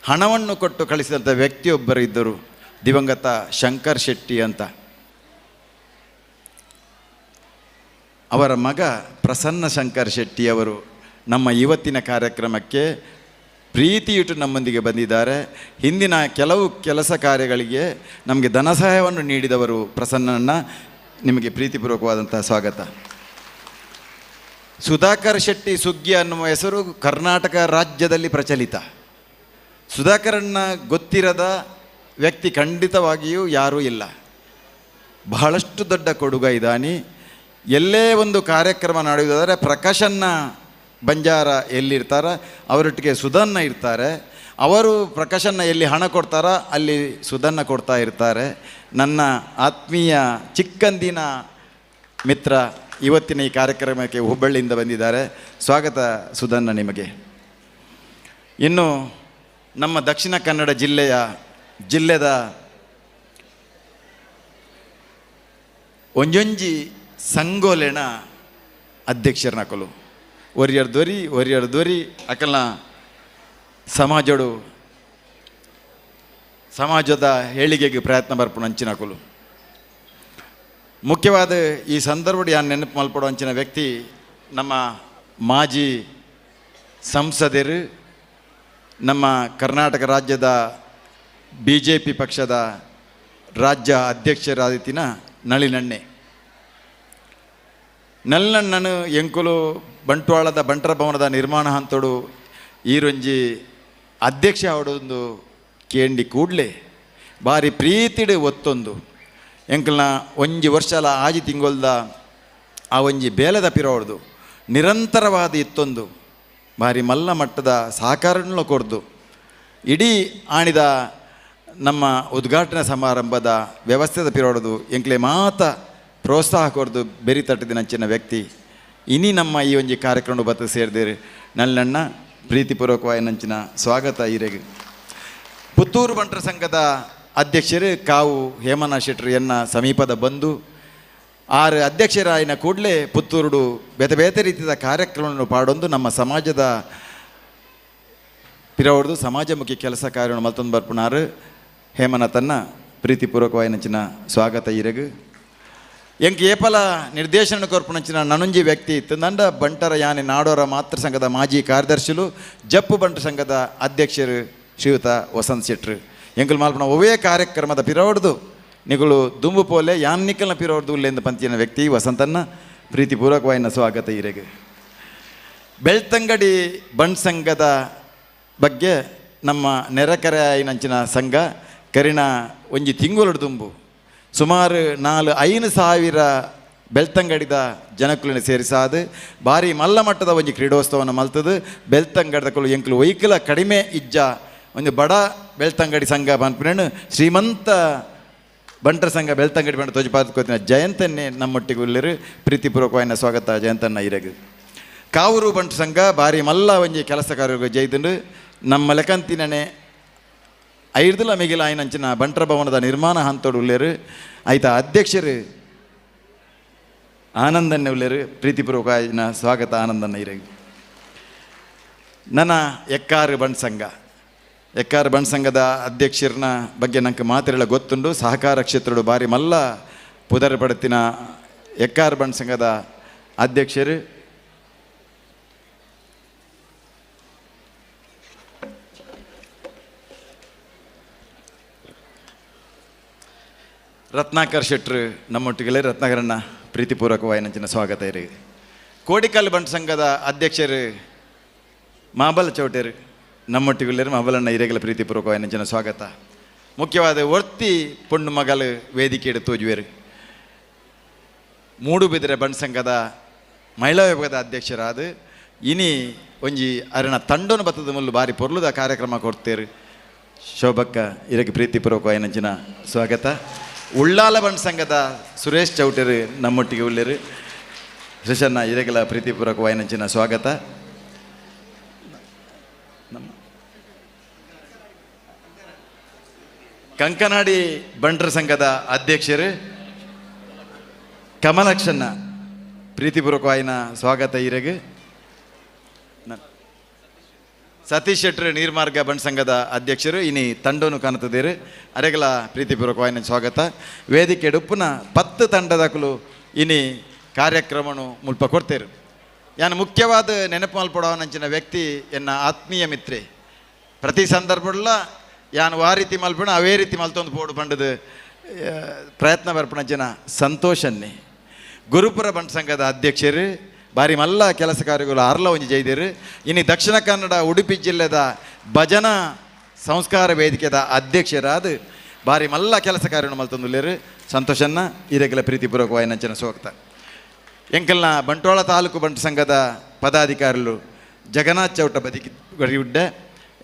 ಹಣವನ್ನು ಕೊಟ್ಟು ಕಳಿಸಿದಂಥ ವ್ಯಕ್ತಿಯೊಬ್ಬರು ಇದ್ದರು, ದಿವಂಗತ ಶಂಕರ್ ಶೆಟ್ಟಿ ಅಂತ. ಅವರ ಮಗ ಪ್ರಸನ್ನ ಶಂಕರ್ ಶೆಟ್ಟಿಯವರು ನಮ್ಮ ಇವತ್ತಿನ ಕಾರ್ಯಕ್ರಮಕ್ಕೆ ಪ್ರೀತಿಯಿಟ್ಟು ನಮ್ಮೊಂದಿಗೆ ಬಂದಿದ್ದಾರೆ. ಹಿಂದಿನ ಕೆಲವು ಕೆಲಸ ಕಾರ್ಯಗಳಿಗೆ ನಮಗೆ ಧನ ಸಹಾಯವನ್ನು ನೀಡಿದವರು ಪ್ರಸನ್ನಣ್ಣ, ನಿಮಗೆ ಪ್ರೀತಿಪೂರ್ವಕವಾದಂಥ ಸ್ವಾಗತ. ಸುಧಾಕರ್ ಶೆಟ್ಟಿ ಸುಗ್ಗಿ ಅನ್ನುವ ಹೆಸರು ಕರ್ನಾಟಕ ರಾಜ್ಯದಲ್ಲಿ ಪ್ರಚಲಿತ. ಸುಧಾಕರನ್ನ ಗೊತ್ತಿರದ ವ್ಯಕ್ತಿ ಖಂಡಿತವಾಗಿಯೂ ಯಾರೂ ಇಲ್ಲ. ಬಹಳಷ್ಟು ದೊಡ್ಡ ಕೊಡುಗ ಇದ್ದಾನೆ. ಎಲ್ಲೇ ಒಂದು ಕಾರ್ಯಕ್ರಮ ನಡೆಯುವುದಾದರೆ ಪ್ರಕಾಶನ್ನ ಬಂಜಾರ ಎಲ್ಲಿರ್ತಾರ ಅವರೊಟ್ಟಿಗೆ ಸುಧನ್ನ ಇರ್ತಾರೆ. ಅವರು ಪ್ರಕಾಶನ್ನ ಎಲ್ಲಿ ಹಣ ಕೊಡ್ತಾರ ಅಲ್ಲಿ ಸುಧನ್ನ ಕೊಡ್ತಾ ಇರ್ತಾರೆ. ನನ್ನ ಆತ್ಮೀಯ ಚಿಕ್ಕಂದಿನ ಮಿತ್ರ ಇವತ್ತಿನ ಈ ಕಾರ್ಯಕ್ರಮಕ್ಕೆ ಹುಬ್ಬಳ್ಳಿಯಿಂದ ಬಂದಿದ್ದಾರೆ. ಸ್ವಾಗತ ಸುಧನ್ನ ನಿಮಗೆ. ಇನ್ನು ನಮ್ಮ ದಕ್ಷಿಣ ಕನ್ನಡ ಜಿಲ್ಲೆದ ಒಂಜೊಂಜಿ ಸಂಗೋಲೆನ ಅಧ್ಯಕ್ಷರನಕಲು ಒರಿಯರ್ ದೊರಿ ಒರಿಯರ್ ದೊರಿ ಅಕಲ್ನ ಸಮಾಜಡು ಸಮಾಜದ ಏಳಿಗೆಗೆ ಪ್ರಯತ್ನ ಬರ್ಪುಣ ಅಂಚಿನಕಲು. ಮುಖ್ಯವಾದ ಈ ಸಂದರ್ಭ ಯಾನು ನೆನಪು ಮಲ್ಪಡೋ ಅಂಚಿನ ವ್ಯಕ್ತಿ ನಮ್ಮ ಮಾಜಿ ಸಂಸದರು, ನಮ್ಮ ಕರ್ನಾಟಕ ರಾಜ್ಯದ BJP ಪಕ್ಷದ ರಾಜ್ಯ ಅಧ್ಯಕ್ಷರಾದಿತ್ತಿನ ನಳಿನಣ್ಣೆ. ನಲ್ಲಣ್ಣನು ಎಂಕುಲು ಬಂಟ್ವಾಳದ ಬಂಟರ ಭವನದ ನಿರ್ಮಾಣ ಹಂತೋಡು ಈರೊಂಜಿ ಅಧ್ಯಕ್ಷ ಅವಡೊಂದು ಕೇಂಡಿ ಕೂಡಲೇ ಭಾರಿ ಪ್ರೀತಿಡು ಒತ್ತೊಂದು ಎಂಕಲ್ನ ಒಂಜಿ ವರ್ಷಲ ಆಜಿ ತಿಂಗೊಲ್ದ ಆ ಒಂಜಿ ಬೇಲದ ಪಿರೋಡ್ದು ನಿರಂತರವಾದ ಇತ್ತೊಂದು ಭಾರಿ ಮಲ್ಲ ಮಟ್ಟದ ಸಹಕಾರವನ್ನು ಕೊಡ್ದು ಇಡೀ ಆಣಿದ ನಮ್ಮ ಉದ್ಘಾಟನಾ ಸಮಾರಂಭದ ವ್ಯವಸ್ಥೆದ ಪಿರೋಡ್ದು ಎಂಕ್ಲೆ ಮಾತ ಪ್ರೋತ್ಸಾಹ ಕೊರ್ದು ಬೆರಿ ತಟ್ಟದಿನಂಚಿನ ವ್ಯಕ್ತಿ. ಇನಿ ನಮ್ಮ ಈ ಒಂಜಿ ಕಾರ್ಯಕ್ರಮ ಬತ್ತು ಸೇರಿದಿರಿ ನಲ್ಲಣ್ಣ ಪ್ರೀತಿಪೂರ್ವಕವಾಯಿನಂಚಿನ ಸ್ವಾಗತ ಈರೆಗೆ. ಪುತ್ತೂರು ಬಂಟರ ಸಂಘದ ಅಧ್ಯಕ್ಷರು ಕಾವು ಹೇಮನಾ ಶೆಟ್ಟರು ಎನ್ನ ಸಮೀಪದ ಬಂಧು. ಆರು ಅಧ್ಯಕ್ಷರಾಯಿನ ಕೂಡಲೇ ಪುತ್ತೂರುಡು ಬೇತೆ ಬೇತೆ ರೀತಿಯ ಕಾರ್ಯಕ್ರಮವನ್ನು ಪಾಡೊಂದು ನಮ್ಮ ಸಮಾಜದ ಪಿರವರ್ದು ಸಮಾಜಮುಖಿ ಕೆಲಸ ಕಾರ್ಯವನ್ನು ಮಲ್ತೊಂದು ಬರ್ಪುನಾರು ಹೇಮನಾಥನ್ನ ಪ್ರೀತಿಪೂರ್ವಕವಾಯಿನಂಚಿನ ಸ್ವಾಗತ ಈರೆಗೆ. ಎಂಕ್ ಏಪಲ ನಿರ್ದೇಶನ ಕೊರ್ಪುನಂಚಿನ ನನೊಂಜಿ ವ್ಯಕ್ತಿ ಇತ್ತು ನಂಡ ಬಂಟರ ಯಾನೆ ನಾಡೋರ ಮಾತೃ ಸಂಘದ ಮಾಜಿ ಕಾರ್ಯದರ್ಶಿಲು ಜಪ್ಪು ಬಂಟರ ಸಂಘದ ಅಧ್ಯಕ್ಷರು ಶ್ರೀಯುತ ವಸಂತ್ ಶೆಟ್ರು. ಎಂಕುಲು ಮಾಲ್ಪುನ ಒವ್ವೇ ಕಾರ್ಯಕ್ರಮದ ಪಿರವಡ್ದು ನಿಗಳು ದುಂಬು ಪೋಲೆ ಯಾನ್ ನಿಕ್ಕಲ್ನ ಪಿರವಡ್ದು ಉಲ್ಲೆಂದು ಪಂಚಿನ ವ್ಯಕ್ತಿ ವಸಂತನ್ನ ಪ್ರೀತಿಪೂರ್ವಕವಾಯಿನ ಸ್ವಾಗತ ಈರೆಗೆ. ಬೆಳ್ತಂಗಡಿ ಬಂಟ್ ಸಂಘದ ಬಗ್ಗೆ ನಮ್ಮ ನೆರೆಕರೆಯಾಯಿನಂಚಿನ ಸಂಘ ಕರಿಣ ಒಂಜಿ ತಿಂಗುಲಡು ದುಂಬು ಸುಮಾರು 4-5 ಸಾವಿರ ಬೆಳ್ತಂಗಡಿದ ಜನಕುಲಿನ ಸೇರಿಸಾದು ಭಾರಿ ಮಲ್ಲ ಮಟ್ಟದ ಒಂಜಿ ಕ್ರೀಡೋತ್ಸವವನ್ನು ಮಲ್ತದು. ಬೆಳ್ತಂಗಡಿದ ಎಂಕುಲು ಒಯ್ಕಲ ಕಡಿಮೆ ಇಜ್ಜ ಒಂದು ಬಡ ಬೆಳ್ತಂಗಡಿ ಸಂಘ ಪನ್ಪಿನ ಶ್ರೀಮಂತ ಬಂಟರ ಸಂಘ ಬೆಳ್ತಂಗಡಿ ಬಂಟ ತೋಜಿಪಾದಕೋತಿನ ಜಯಂತನ್ನೇ ನಮ್ಮೊಟ್ಟಿಗೆ ಉಳ್ಳರು. ಪ್ರೀತಿಪೂರ್ವಕವಾಯಿನ ಸ್ವಾಗತ ಜಯಂತನ್ನ ಇರಗು. ಕಾವೂರು ಬಂಟ ಸಂಘ ಭಾರಿ ಮಲ್ಲ ಒಂಜಿ ಕೆಲಸ ಕಾರ್ಯ ಜೈದಂಡು ನಮ್ಮ ಲೆಕ್ಕಂತಿನೇ ಐರ್ದುಲ ಮಿಗಿಲ ಆಯ್ನಂಚಿನ ಬಂಟರ ಭವನದ ನಿರ್ಮಾಣ ಹಂತೋಡು ಉಳ್ಳೇರು. ಆಯ್ತ ಅಧ್ಯಕ್ಷರು ಆನಂದನ್ನೇ ಉಳ್ಳೇರು. ಪ್ರೀತಿಪೂರ್ವಕ ಸ್ವಾಗತ ಆನಂದನ್ನ ಇರಗು. ನನ್ನ ಎಕ್ಕಾರು ಬಂಟ್ ಸಂಘ, ಎಕ್ಕಾರು ಬಂಟ್ ಸಂಘದ ಅಧ್ಯಕ್ಷರನ್ನ ಬಗ್ಗೆ ನಂಗೆ ಮಾತೆಲ್ಲ ಗೊತ್ತುಂಡು. ಸಹಕಾರ ಕ್ಷೇತ್ರಡು ಭಾರಿ ಮಲ್ಲ ಪುದರ್ ಪಡತಿನ ಎಕ್ಕಾರು ಬಂಟ್ ಸಂಘದ ಅಧ್ಯಕ್ಷರು ರತ್ನಾಕರ್ ಶೆಟ್ರು ನಮ್ಮೊಟ್ಟಿಗೆ. ರತ್ನಾಕರಣ್ಣ ಪ್ರೀತಿಪೂರ್ವಕವಾಯಿನಂಚಿನ ಸ್ವಾಗತ ಇರಿ. ಕೋಡಿಕಲ್ ಬಂಟ್ ಸಂಘದ ಅಧ್ಯಕ್ಷರು ಮಾಬಲ ಚೌಟೇರು ನಮ್ಮೊಟ್ಟಿಗೆ. ಮಾಬಲಣ್ಣ ಹಿರೇಗಲ ಪ್ರೀತಿಪೂರ್ವಕವಾಯಿನಂಚಿನ ಸ್ವಾಗತ. ಮುಖ್ಯವಾದ ಒರ್ತಿ ಪೊಣ್ಣು ಮಗಲು ವೇದಿಕೆ ತೋಜುವೇರು. ಮೂಡುಬಿದಿರೆ ಬಂಟ್ ಸಂಘದ ಮಹಿಳಾ ವಿಭಾಗದ ಅಧ್ಯಕ್ಷರಾದ ಇನಿ ಒಂಜಿ ಅರಣ ತಂಡೋನ ಬತ್ತದ ಮುಲ್ಲು ಬಾರಿ ಪೊರ್ಲುದ ಕಾರ್ಯಕ್ರಮ ಕೊಡ್ತೇರು. ಶೋಭಕ್ಕ ಇರಕ್ಕೆ ಪ್ರೀತಿಪೂರ್ವಕವಾಯಿನಂಚಿನ ಸ್ವಾಗತ. ಉಳ್ಳಾಲ ಬಂಟ್ ಸಂಘದ ಸುರೇಶ್ ಚೌಟೇರು ನಮ್ಮೊಟ್ಟಿಗೆ ಉಳ್ಳೇರು. ಸುರೇಶಣ್ಣ ಇರಗಲ ಪ್ರೀತಿಪೂರ್ವಕವಾಯಿನಂಚಿನ ಸ್ವಾಗತ. ಕಂಕನಾಡಿ ಬಂಟರ ಸಂಘದ ಅಧ್ಯಕ್ಷರು ಕಮಲಕ್ಷಣ್ಣ ಪ್ರೀತಿಪೂರ್ವಕವಾಯಿನ ಸ್ವಾಗತ ಇರಗು. ಸತೀಶ್ ಶೆಟ್ಟರು ನೀರ್ಮಾರ್ಗ ಬಂಟ್ ಸಂಘದ ಅಧ್ಯಕ್ಷರು ಇನಿ ತಂಡೋನು ಕಾಣುತ್ತಿದ್ದೀರು. ಅರೆಗಲ ಪ್ರೀತಿಪೂರ್ವಕವಾಯಿನ ಸ್ವಾಗತ. ವೇದಿಕೆ ಡುಪ್ಪುನ 10 ತಂಡದಕಲು ಇನಿ ಕಾರ್ಯಕ್ರಮನು ಮುಲ್ಪ ಕೊಡ್ತೇರು. ಯಾನು ಮುಖ್ಯವಾದ ನೆನಪು ಮಲ್ಪಡವನಂಚಿನ ವ್ಯಕ್ತಿ ಎನ್ನ ಆತ್ಮೀಯ ಮಿತ್ರೆ. ಪ್ರತಿ ಸಂದರ್ಭಲ್ಲ ಯಾನು ಆ ರೀತಿ ಮಲ್ಪಣ ಅವೇ ರೀತಿ ಮಲ್ತೊಂದು ಪೋಡು ಪಂಡದು ಪ್ರಯತ್ನ ಬರ್ಪಣ ಜನ ಸಂತೋಷನ್ನೇ. ಗುರುಪುರ ಬಂಟ್ ಸಂಘದ ಅಧ್ಯಕ್ಷರು ಭಾರಿ ಮಲ್ಲ ಕೆಲಸ ಕಾರ್ಯಗಳು ಆರ್ಲ ಒಂಜಿ ಜೈದೇರು. ಇನ್ನು ದಕ್ಷಿಣ ಕನ್ನಡ ಉಡುಪಿ ಜಿಲ್ಲೆದ ಭಜನಾ ಸಂಸ್ಕಾರ ವೇದಿಕೆದ ಅಧ್ಯಕ್ಷರಾದ ಭಾರಿ ಮಲ್ಲ ಕೆಲಸ ಕಾರ್ಯವನ್ನು ಮಲ್ತೊಂದುಲ್ಲೇರು. ಸಂತೋಷನ್ನ ಹಿರೇಗಲ ಪ್ರೀತಿಪೂರ್ವಕವಾಯಿನಂಚಿನ ಸ್ವಾಗತ. ಎಂಕಲ್ನ ಬಂಟ್ವಾಳ ತಾಲೂಕು ಬಂಟ ಸಂಘದ ಪದಾಧಿಕಾರಿಗಳು ಜಗನ್ನಾಥ್ ಚೌಟ ಬದಿಕಿ ಉಡ್ಡೆ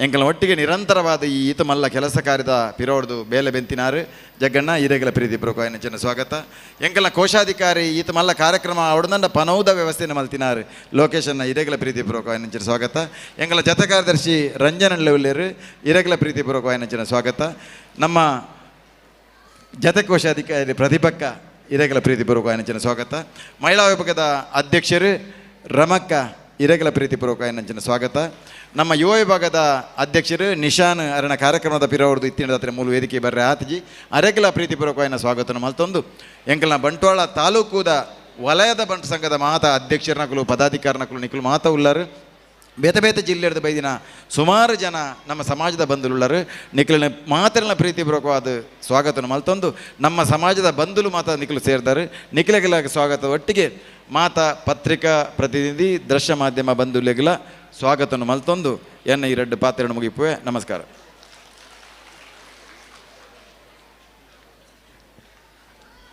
ಎಂಕಲ್ನ ಒಟ್ಟಿಗೆ ನಿರಂತರವಾದ ಈ ಈತ ಮಲ್ಲ ಕೆಲಸ ಕಾರ್ಯದ ಪಿರೋಡ್ದು ಬೇಲೆ ಬೆಂತಿನಾರು ಜಗ್ಗಣ್ಣ ಹಿರೇಗಲ ಪ್ರೀತಿಪೂರ್ವಕವಾಯಿನಂಚಿನ ಸ್ವಾಗತ. ಎಂಕಲ್ನ ಕೋಶಾಧಿಕಾರಿ ಈತ ಮಲ್ಲ ಕಾರ್ಯಕ್ರಮ ಅವಡದಂಡ ಪನೌದ ವ್ಯವಸ್ಥೆಯನ್ನು ಮಲ್ತಿನಾರು ಲೋಕೇಶನ್ನ ಹಿರೇಗಲ ಪ್ರೀತಿಪೂರ್ವಕವಾಯಿನಂಚಿನ ಸ್ವಾಗತ. ಎಂಕಲ್ನ ಜತೆ ಕಾರ್ಯದರ್ಶಿ ರಂಜನ್ ಉಳ್ಳೇರು ಹಿರೇಗಲ ಪ್ರೀತಿಪೂರ್ವಕವಾಯಿನಂಚಿನ ಸ್ವಾಗತ. ನಮ್ಮ ಜತೆ ಕೋಶಾಧಿಕಾರಿ ಪ್ರತಿಭಕ್ಕ ಹಿರೇಗಲ ಪ್ರೀತಿಪೂರ್ವಕವಾಯಿನಂಚಿನ ಸ್ವಾಗತ. ಮಹಿಳಾ ವಿಭಾಗದ ಅಧ್ಯಕ್ಷರು ರಮಕ್ಕ ಹಿರೇಗಲ ಪ್ರೀತಿಪೂರ್ವಕವಾಯಿನಂಚಿನ ಸ್ವಾಗತ. ನಮ್ಮ ಯುವ ವಿಭಾಗದ ಅಧ್ಯಕ್ಷರು ನಿಶಾನ್ ಅರಣ ಕಾರ್ಯಕ್ರಮದ ಪಿರವರ್ದು ಇತ್ತಿನ ಮೂಲ ವೇದಿಕೆ ಬರ್ರೆ ಆತಜಿ ಅರೆಗಲ ಪ್ರೀತಿಪೂರ್ವಕವಾಯಿನ ಸ್ವಾಗತನ ಮಲ್ತೊಂದು ಎಂಕಲ್ನ ಬಂಟ್ವಾಳ ತಾಲೂಕುದ ವಲಯದ ಬಂಟ ಸಂಘದ ಮಾತಾ ಅಧ್ಯಕ್ಷರನಕುಲು ಪದಾಧಿಕಾರನಕುಲು ನಿಕುಲು ಮಾತಾ ಉಳ್ಳಾರು. ಬೇತೆ ಬೇತೆ ಜಿಲ್ಲೆಯದ ಬೈದಿನ ಸುಮಾರು ಜನ ನಮ್ಮ ಸಮಾಜದ ಬಂಧುಲುಳ್ಳರು. ನಿಖಲಿನ ಮಾತ್ರನ ಪ್ರೀತಿಪೂರ್ವಕವಾದ ಸ್ವಾಗತನ ಮಲ್ತೊಂದು ನಮ್ಮ ಸಮಾಜದ ಬಂಧುಲು ಮಾತಾ ನಿಖಲು ಸೇರಿದ್ದಾರೆ. ನಿಖಿಲಗಿಲ ಸ್ವಾಗತ ಒಟ್ಟಿಗೆ ಮಾತಾ ಪತ್ರಿಕಾ ಪ್ರತಿನಿಧಿ ದೃಶ್ಯ ಮಾಧ್ಯಮ ಬಂಧುಲೆಗಿಲ ಸ್ವಾಗತವನ್ನು ಮಲ್ತೊಂದು ಎನ್ನ ಈ ಎರಡು ಪಾತ್ರೆಯನ್ನು ಮುಗಿಪುವೆ. ನಮಸ್ಕಾರ.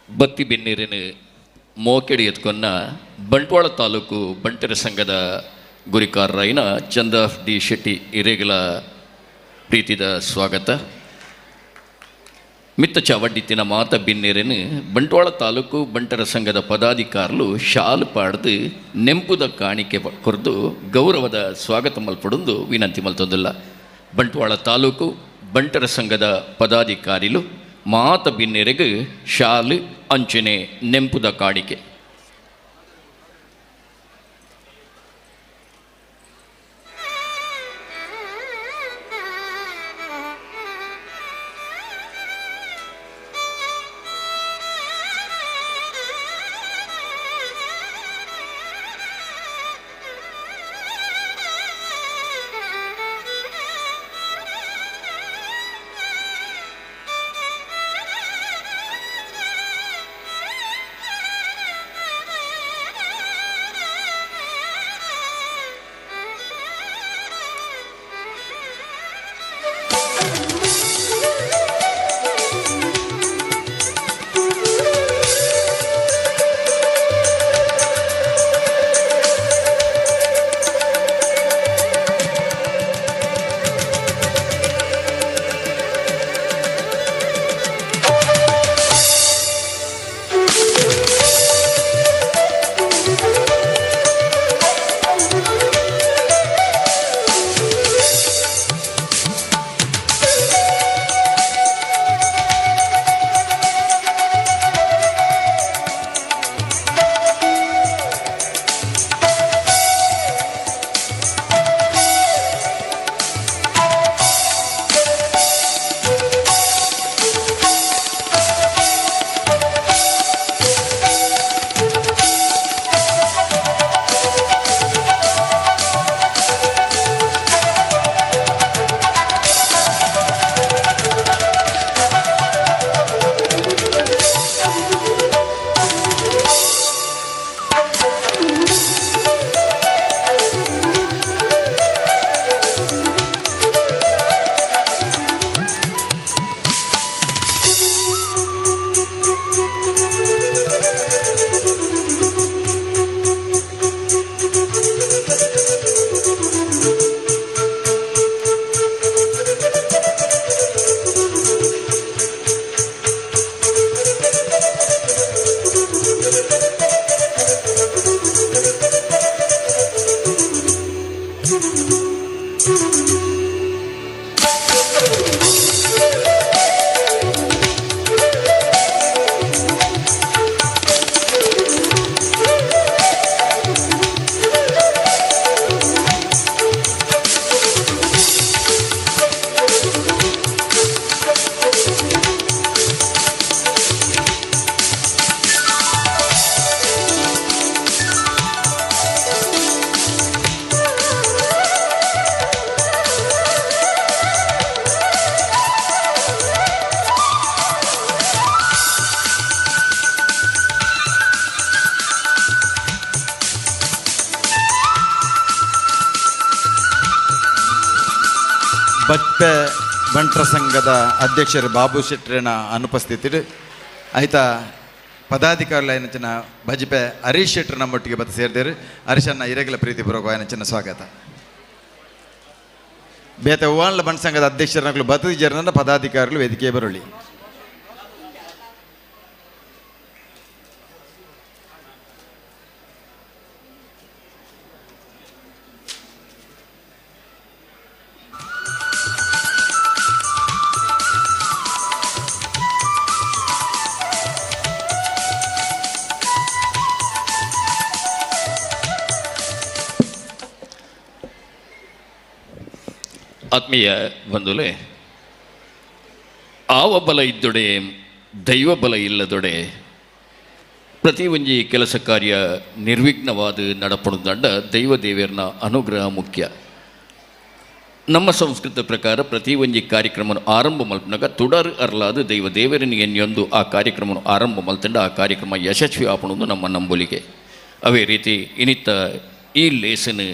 ಬತ್ತಿ ಬೆನ್ನೀರಿನ ಮೋಕೆಡಿ ಎತ್ಕೊನ್ನ ಬಂಟ್ವಾಳ ತಾಲೂಕು ಬಂಟರ ಸಂಘದ ಗುರಿಕಾರರಾಯಿನ ಚಂದ ಡಿ ಶೆಟ್ಟಿ ಹಿರೇಗಲ ಪ್ರೀತಿದ ಸ್ವಾಗತ. ಮಿತ್ತ ಚಾವಡ್ಡಿತ್ತಿನ ಮಾತ ಬಿನ್ನೆರೆನು ಬಂಟ್ವಾಳ ತಾಲೂಕು ಬಂಟರ ಸಂಘದ ಪದಾಧಿಕಾರಲು ಶಾಲು ಪಾಡ್ದು ನೆಂಪುದ ಕಾಣಿಕೆ ಕೊರ್ದು ಗೌರವದ ಸ್ವಾಗತ ಮಲ್ಪಡೊಂದು ವಿನಂತಿ ಮಲ್ತೊಂದುಲ್ಲ. ಬಂಟ್ವಾಳ ತಾಲೂಕು ಬಂಟರ ಸಂಘದ ಪದಾಧಿಕಾರಿಲು ಮಾತ ಬಿನ್ನೆರೆಗೆ ಶಾಲು ಅಂಚನೆ ನೆಂಪುದ ಕಾಣಿಕೆ. ಬಜ್ಪೆ ಬಂಟರ ಸಂಘದ ಅಧ್ಯಕ್ಷರು ಬಾಬು ಶೆಟ್ಟರನ ಅನುಪಸ್ಥಿತಿ ಆಯ್ತಾ ಪದಾಧಿಕಾರಿಗಳ ಏನಂಚಿನ ಬಜ್ಪೆ ಹರೀಶ್ ಶೆಟ್ಟರ್ ನಮ್ಮೊಟ್ಟಿಗೆ ಬತ್ತು ಸೇರಿದರು. ಹರೀಶನ್ನ ಇರಗಲ ಪ್ರೀತಿ ಬರೋಗ ಏನಂಚಿನ ಸ್ವಾಗತ. ಬೇತೆ ಹೂವಾನ್ಲ ಬಂಟ ಸಂಘದ ಅಧ್ಯಕ್ಷರನ್ನಗಳು ಬತ್ತು ಜನ ಪದಾಧಿಕಾರಿಗಳು ವೇದಿಕೆ ಬರಲಿ. ಆತ್ಮೀಯ ಬಂಧುಲೆ, ಆವ ಬಲ ಇದ್ದೊಡೆ ದೈವ ಬಲ ಇಲ್ಲದೊಡೆ ಪ್ರತಿ ಒಂಜಿ ಕೆಲಸ ಕಾರ್ಯ ನಿರ್ವಿಘ್ನವಾದ ನಡಪಡುದಂಡ ದೈವ ದೇವರನ ಅನುಗ್ರಹ ಮುಖ್ಯ. ನಮ್ಮ ಸಂಸ್ಕೃತ ಪ್ರಕಾರ ಪ್ರತಿ ಒಂಜಿ ಕಾರ್ಯಕ್ರಮವನ್ನು ಆರಂಭ ಮಲ್ಪನಾಗ ತುಡರ್ ಅರ್ಲಾದ ದೈವ ದೇವರನಿಗೆ ಎನ್ಯೊಂದು ಆ ಕಾರ್ಯಕ್ರಮವನ್ನು ಆರಂಭ ಮಲ್ತಂಡ ಆ ಕಾರ್ಯಕ್ರಮ ಯಶಸ್ವಿ ಆಪಣೊಂದು ನಮ್ಮ ನಂಬೊಲಿಗೆ. ಅವೇ ರೀತಿ ಇನಿತ ಈ ಲೇಸನು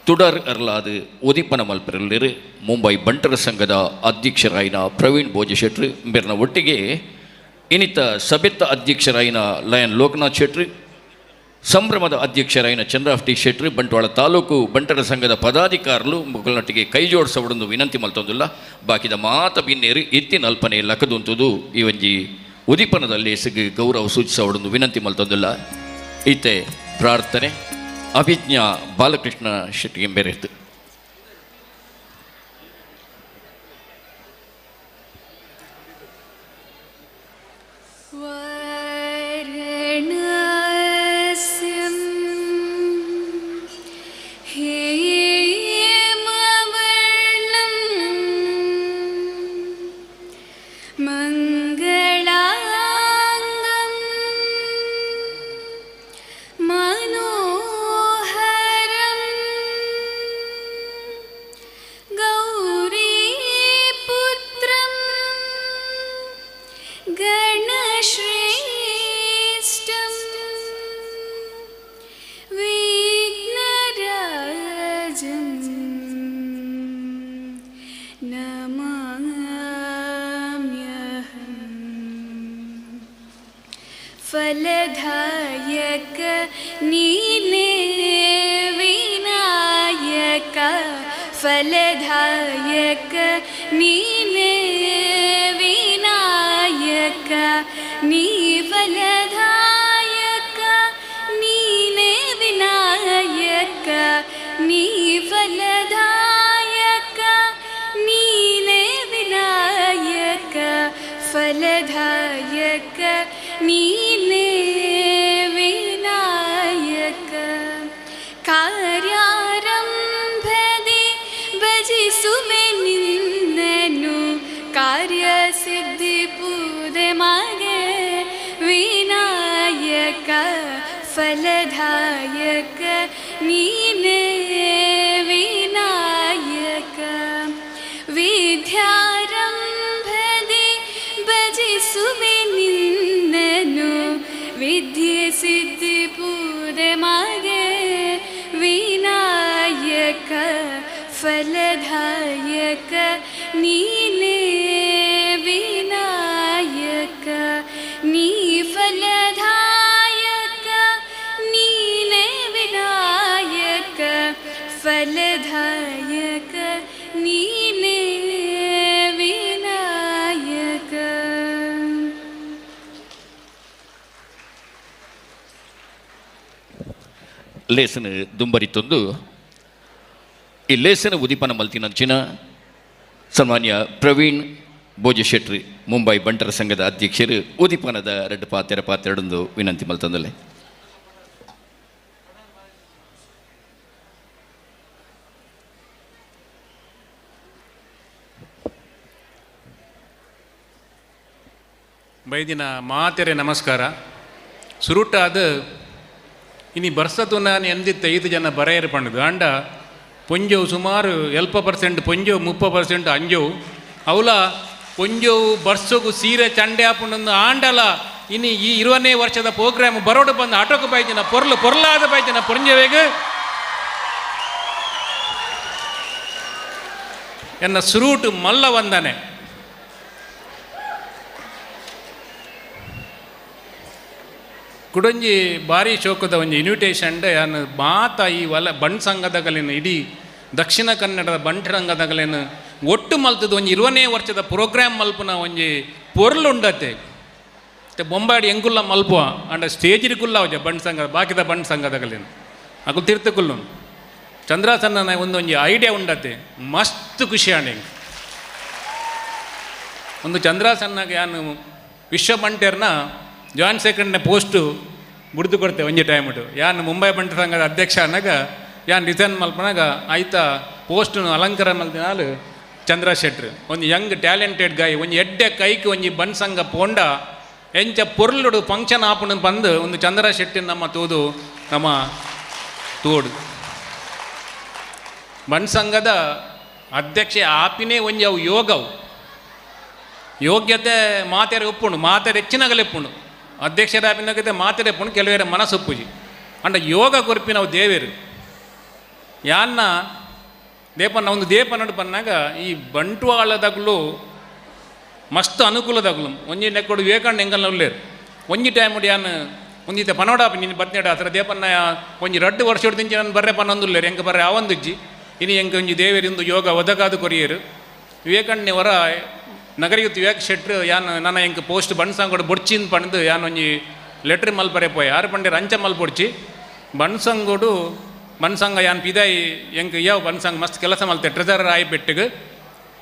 ತುಡರ್ ಅರ್ಲಾದ ಉದಿಪನ ಮಲ್ಪರಲ್ಲಿರು ಮುಂಬೈ ಬಂಟರ ಸಂಘದ ಅಧ್ಯಕ್ಷರಾಯಿನ ಪ್ರವೀಣ್ ಭೋಜಶೆಟ್ರು ಬೇರ್ನ ಒಟ್ಟಿಗೆ ಇನ್ನಿತ ಸಭೆತ್ತ ಅಧ್ಯಕ್ಷರಾಯಿನ ಲಯನ್ ಲೋಕನಾಥ್ ಶೆಟ್ರು, ಸಂಭ್ರಮದ ಅಧ್ಯಕ್ಷರಾಯಿನ ಚಂದ್ರಾಫ್ ಟಿ ಶೆಟ್ರು ಬಂಟ್ವಾಳ ತಾಲೂಕು ಬಂಟರ ಸಂಘದ ಪದಾಧಿಕಾರರು ಮೊಗಲ್ನೊಟ್ಟಿಗೆ ಕೈ ಜೋಡಿಸವಡೊಂದು ವಿನಂತಿ ಮಲ್ತೊಂದುಲ್ಲ. ಬಾಕಿದ ಮಾತ ಬಿನ್ನೇರು ಇತ್ತಿನ ಅಲ್ಪನೆ ಲಕದುಂತುದು ಈ ಒಂಜಿ ಉದಿಪನದ ಲೇಸಿಗೆ ಗೌರವ ಸೂಚಿಸವಡೊಂದು ವಿನಂತಿ ಮಲ್ತೊಂದುಲ್ಲ. ಇತ್ತೆ ಪ್ರಾರ್ಥನೆ ಅಭಿಜ್ಞಾ ಬಾಲಕೃಷ್ಣ ಶೆಟ್ಟಿ ಎಂಬೆರೆತು. फलदायक नीने विनायक, फलदायक नीने विनायक, नी फलदायक नीने विनायक, नी फलदायक नीने विनायक, फलदायक नीने विनायक। कार्यारंभदि भजिसुವೆ ನಿನ್ನನು, ಕಾರ್ಯ ಸಿದ್ಧಿಪುದೆ ಮಗೆ ವಿನಾಯಕ, ಫಲದಾಯಕ ನೀನೇ ವಿನಾಯಕ. ವಿದ್ಯಾರಂಭದಿ ಭಜಿಸುವೆ ನಿನ್ನನು, ವಿದ್ಯೆ ಸಿದ್ಧಿಪುದೆ ಮಗೆ ವಿನಾಯಕ, ಫಲದಾಯಕ ನೀನೇ ವಿನಾಯಕ, ನೀ ಫಲದಾಯಕ ನೀನೇ ವಿನಾಯಕ, ಫಲದಾಯಕ ನೀನೇ ವಿನಾಯಕ. ಲೇಸನ ದುಂಬರಿತೊಂದು ಈ ಲೇಸನ ಉದಿಪನ ಮಲ್ತಿನಂಚಿನ ಸನ್ಮಾನ್ಯ ಪ್ರವೀಣ್ ಭೋಜಶೆಟ್ರಿ ಮುಂಬೈ ಬಂಟರ ಸಂಘದ ಅಧ್ಯಕ್ಷರು ಉದಿಪನದ ರಡ್ಡು ಪಾತೆರ ಪಾತೆರಡೊಂದು ವಿನಂತಿ ಮಲ್ತಂದಲೆ. ಬೈದಿನ ಮಾತೆರೆ ನಮಸ್ಕಾರ. ಸುರುಟಾದ ಇನಿ ಬರ್ಸತು ನಾನು ಎಂದಿತ್ತ 5 ಜನ ಬರೆಯರು ಪಂಡದು ಆಂಡ ಪೊಂಜೋವು ಸುಮಾರು 70% ಪೊಂಜೋವು 30% ಅಂಜೋವು ಅವಲ ಪೊಂಜೋವು ಬರ್ಸೋಗು ಸೀರೆ ಚಂಡೆ ಆಪುಂಡೊಂದು ಆಂಡಲ ಇನಿ ಈ 20ನೇ ವರ್ಷದ ಪ್ರೋಗ್ರಾಮ್ ಬರೋಡು ಬಂದು ಆಟೋக்கு ಬೈದಿನ ಪೊರ್ಲು ಪೊರ್ಲಾದ ಬೈದಿನ ಪೊಂಜೋವೇಗ ಎನ್ನ ಸುರೂಟು ಮಲ್ಲ ವಂದನೆ. ಕುಡೊಂಜಿ ಭಾರಿ ಶೋಕದ ಒಂಜಿ ಇನ್ವಿಟೇಷನ್ ಯಾನ್ ಮಾತ ಈ ವಲ ಬಂಟ್ ಸಂಘದಗಲೇನು ಇಡೀ ದಕ್ಷಿಣ ಕನ್ನಡದ ಬಂಟ್ ಸಂಘದಗಲೇನು ಒಟ್ಟು ಮಲ್ತದ ಒಂಜಿ 20ನೇ ವರ್ಷದ ಪ್ರೋಗ್ರಾಮ್ ಮಲ್ಪುನ ಒಂಜಿ ಪೊರ್ಲು ಉಂಡತೆ. ಮತ್ತೆ ಬೊಂಬಾಡಿ ಎಂಕುಲ್ಲ ಮಲ್ಪುವ ಅಂಡ ಸ್ಟೇಜಿಗೆ ಕುಲ್ಲ ಅವಜ ಬಂಟ್ ಸಂಘ ಬಾಕಿದ ಬಂಟ್ ಸಂಘದಗಲೇನು ಅಕುಲು ತೀರ್ಥಕುಲ್ಲು ಚಂದ್ರಾಸನ್ನ ಒಂದೊಂಜಿ ಐಡಿಯಾ ಉಂಡತೆ ಮಸ್ತ್ ಖುಷಿ ಆಂಡ್ ಒಂದು ಚಂದ್ರಾಸನ್ನಾಗ ಯಾನು ವಿಶ್ವ ಬಂಟೆರ್ನ ಜಾಯಿಂಟ್ ಸೆಕ್ರೆಟರಿನ ಪೋಸ್ಟು ಬುಡ್ದು ಕೊಡ್ತೆ ಒಂಜಿ ಟೈಮ್ ಉಂಟು. ಯಾನ್ ಮುಂಬೈ ಬಂಟ ಸಂಘದ ಅಧ್ಯಕ್ಷ ಅನ್ನಾಗ ಯಾನ್ ರಿಸೈನ್ ಮಲ್ಪನಾಗ ಆಯ್ತಾ ಪೋಸ್ಟನ್ನು ಅಲಂಕಾರ ಮಲ್ದಿನಾಲು ಚಂದ್ರ ಶೆಟ್ರು ಒಂದು ಯಂಗ್ ಟ್ಯಾಲೆಂಟೆಡ್ ಗಾಯಿ ಒಂಜಿ ಎಡ್ಡೆ ಕೈಕ್ ಒಂಜಿ ಬಂಟ್ ಸಂಘ ಪೋಂಡ ಎಂಚ ಪೊರ್ಲುಡು ಫಂಕ್ಷನ್ ಆಪುಂಡು ಬಂದು ಒಂದು ಚಂದ್ರ ಶೆಟ್ಟಿ ನಮ್ಮ ತೋದು ನಮ್ಮ ತೋಡು ಬಂಟ್ ಸಂಘದ ಅಧ್ಯಕ್ಷೆ ಆಪಿನೇ ಒಂಜಿ ಅವು ಯೋಗವು ಯೋಗ್ಯತೆ ಮಾತೆರೆ ಒಪ್ಪುಂಡು ಮಾತೆರೆ ಹೆಚ್ಚಿನಗಲೆ ಒಪ್ಪುಂಡು ಅಧ್ಯಕ್ಷರ ಆಪಿನಗತೆ ಮಾತೆರೆ ಒಪ್ಪುಂಡು ಕೆಲವೇರ ಮನಸ್ಸು ಒಪ್ಪುಜಿ ಅಂಡ ಯೋಗ ಕೊರ್ಪಿನವು ದೇವೇರು ಯಾನ್ನ ದೇಪನ ಒಂದು ದೇಪ ನಡು ಬಂದಾಗ ಈ ಬಂಟ್ವಾಳದಾಗಲೂ ಮಸ್ತ್ ಅನುಕೂಲದಾಗಲು ಒಂಜಿ ನೆಕ್ಕೊಡು ವಿವೇಕಾನಂದ ಎಂಗಲ್ ಉಲ್ಲೇರು ಒಂಜಿ ಟೈಮ್ ಯಾನ್ ಒಂದಿತ್ತೆ ಪನೋಡಾಪ ನಿನ್ನ ಬತ್ನೇಡ ಹತ್ರ ದೇಪನ್ನ ಒಂಜಿ ರಡ್ಡು ವರ್ಷ ತಿಂಚಿ ನಾನು ಬರ್ರೆ ಪನ್ನೊಂದುಲ್ಲೇರು ಎಂಕ ಬರ್ರೆ ಆವೊಂದುಜ್ಜಿ ಇನಿ ಎಂಕ ಒಂಜಿ ದೇವರಿಂದು ಯೋಗ ಒದಗಾದು ಕೊರಿಯರು ವಿವೇಕಣ್ಣೆ ವರ ನಗರಿಯುತ್ತು ವಿವೇಕ್ ಶೆಟ್ರು ಯಾನ್ ನನ್ನ ಎಂಕ್ ಪೋಸ್ಟ್ ಬಣ್ಸಂಗೋಡು ಬೊಡ್ಚಿನ್ ಪಂದು ಯಾನ್ ಒಂಜಿ ಲೆಟ್ರ್ ಮಲ್ಪರೆ ಪೋಯ್ ಆರು ಪಂಡೆ ರಂಚ ಮಲ್ಪೊಡ್ಚಿ ಬಣ್ಸಂಗೋಡು ಬಣ್ಸಂಗ ಯಾನ್ ಪಿದಾಯಿ ಎಂಕ್ ಯಾವ ಬಣ್ಸಂಗ ಮಸ್ತ್ ಕೆಲಸ ಮಲ್ತೆ ಟ್ರೆಜರರ್ ಆಯಿ ಬೆಟ್ಟಿಗೆ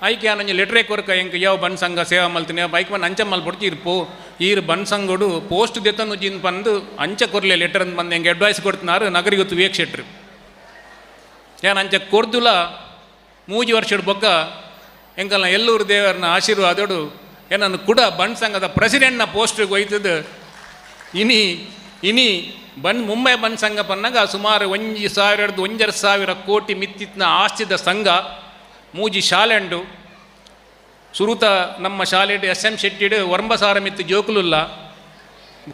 ಐಕ್ ಯಾನ್ ಒಂಜಿ ಲೆಟ್ರೇ ಕೊರ್ಕ ಎಂಕ್ ಯಾವ ಬಣ್ಸಂಗ ಸೇವಾ ಮಲ್ತೀನಿ ಬೈಕ್ ಬಂದು ಅಂಚ ಮಲ್ಪೊಡ್ಚಿ ಇರ್ ಪೋ ಈರ್ ಬಣ್ಸಂಗೋಡು ಪೋಸ್ಟ್ ದೆತ್ತನು ಜಿನ್ ಪಂದು ಅಂಚ ಕೊರ್ಲೆ ಲೆಟರ್ ಅಂತ ಬಂದು ಎಂಕ್ ಅಡ್ವೈಸ್ ಕೊಡ್ತಿನಾರು ನಗರಿಗೊತ್ತು ವಿವೇಕ್ ಶೆಟ್ರು ಯಾನ್ ಅಂಚ ಕೊರ್ದುಲ ಮೂಜಿ ವರ್ಷದ ಬೊಕ್ಕ ಎಂಕಲ್ನ ಎಲ್ಲೂರು ದೇವರನ್ನ ಆಶೀರ್ವಾದೋಡು ಏನನ್ನು ಕೂಡ ಬಣ್ ಸಂಘದ ಪ್ರೆಸಿಡೆಂಟ್ನ ಪೋಸ್ಟ್ಗೆ ಒಯ್ತದ್ದು ಇನಿ ಇನಿ ಬನ್ ಮುಂಬೈ ಬನ್ ಸಂಘ ಪನ್ನಾಗ ಸುಮಾರು 1,000 1,500 ಕೋಟಿ ಮಿತ್ತಿತ್ನ ಆಸ್ತಿದ ಸಂಘ ಮೂಜಿ ಶಾಲೆಂಡು ಸುರುತ ನಮ್ಮ ಶಾಲೆಡು ಎಸ್ ಎಂ ಶೆಟ್ಟಿಡು 9,000 ಮಿತ್ತು ಜೋಕುಲುಲ್ಲ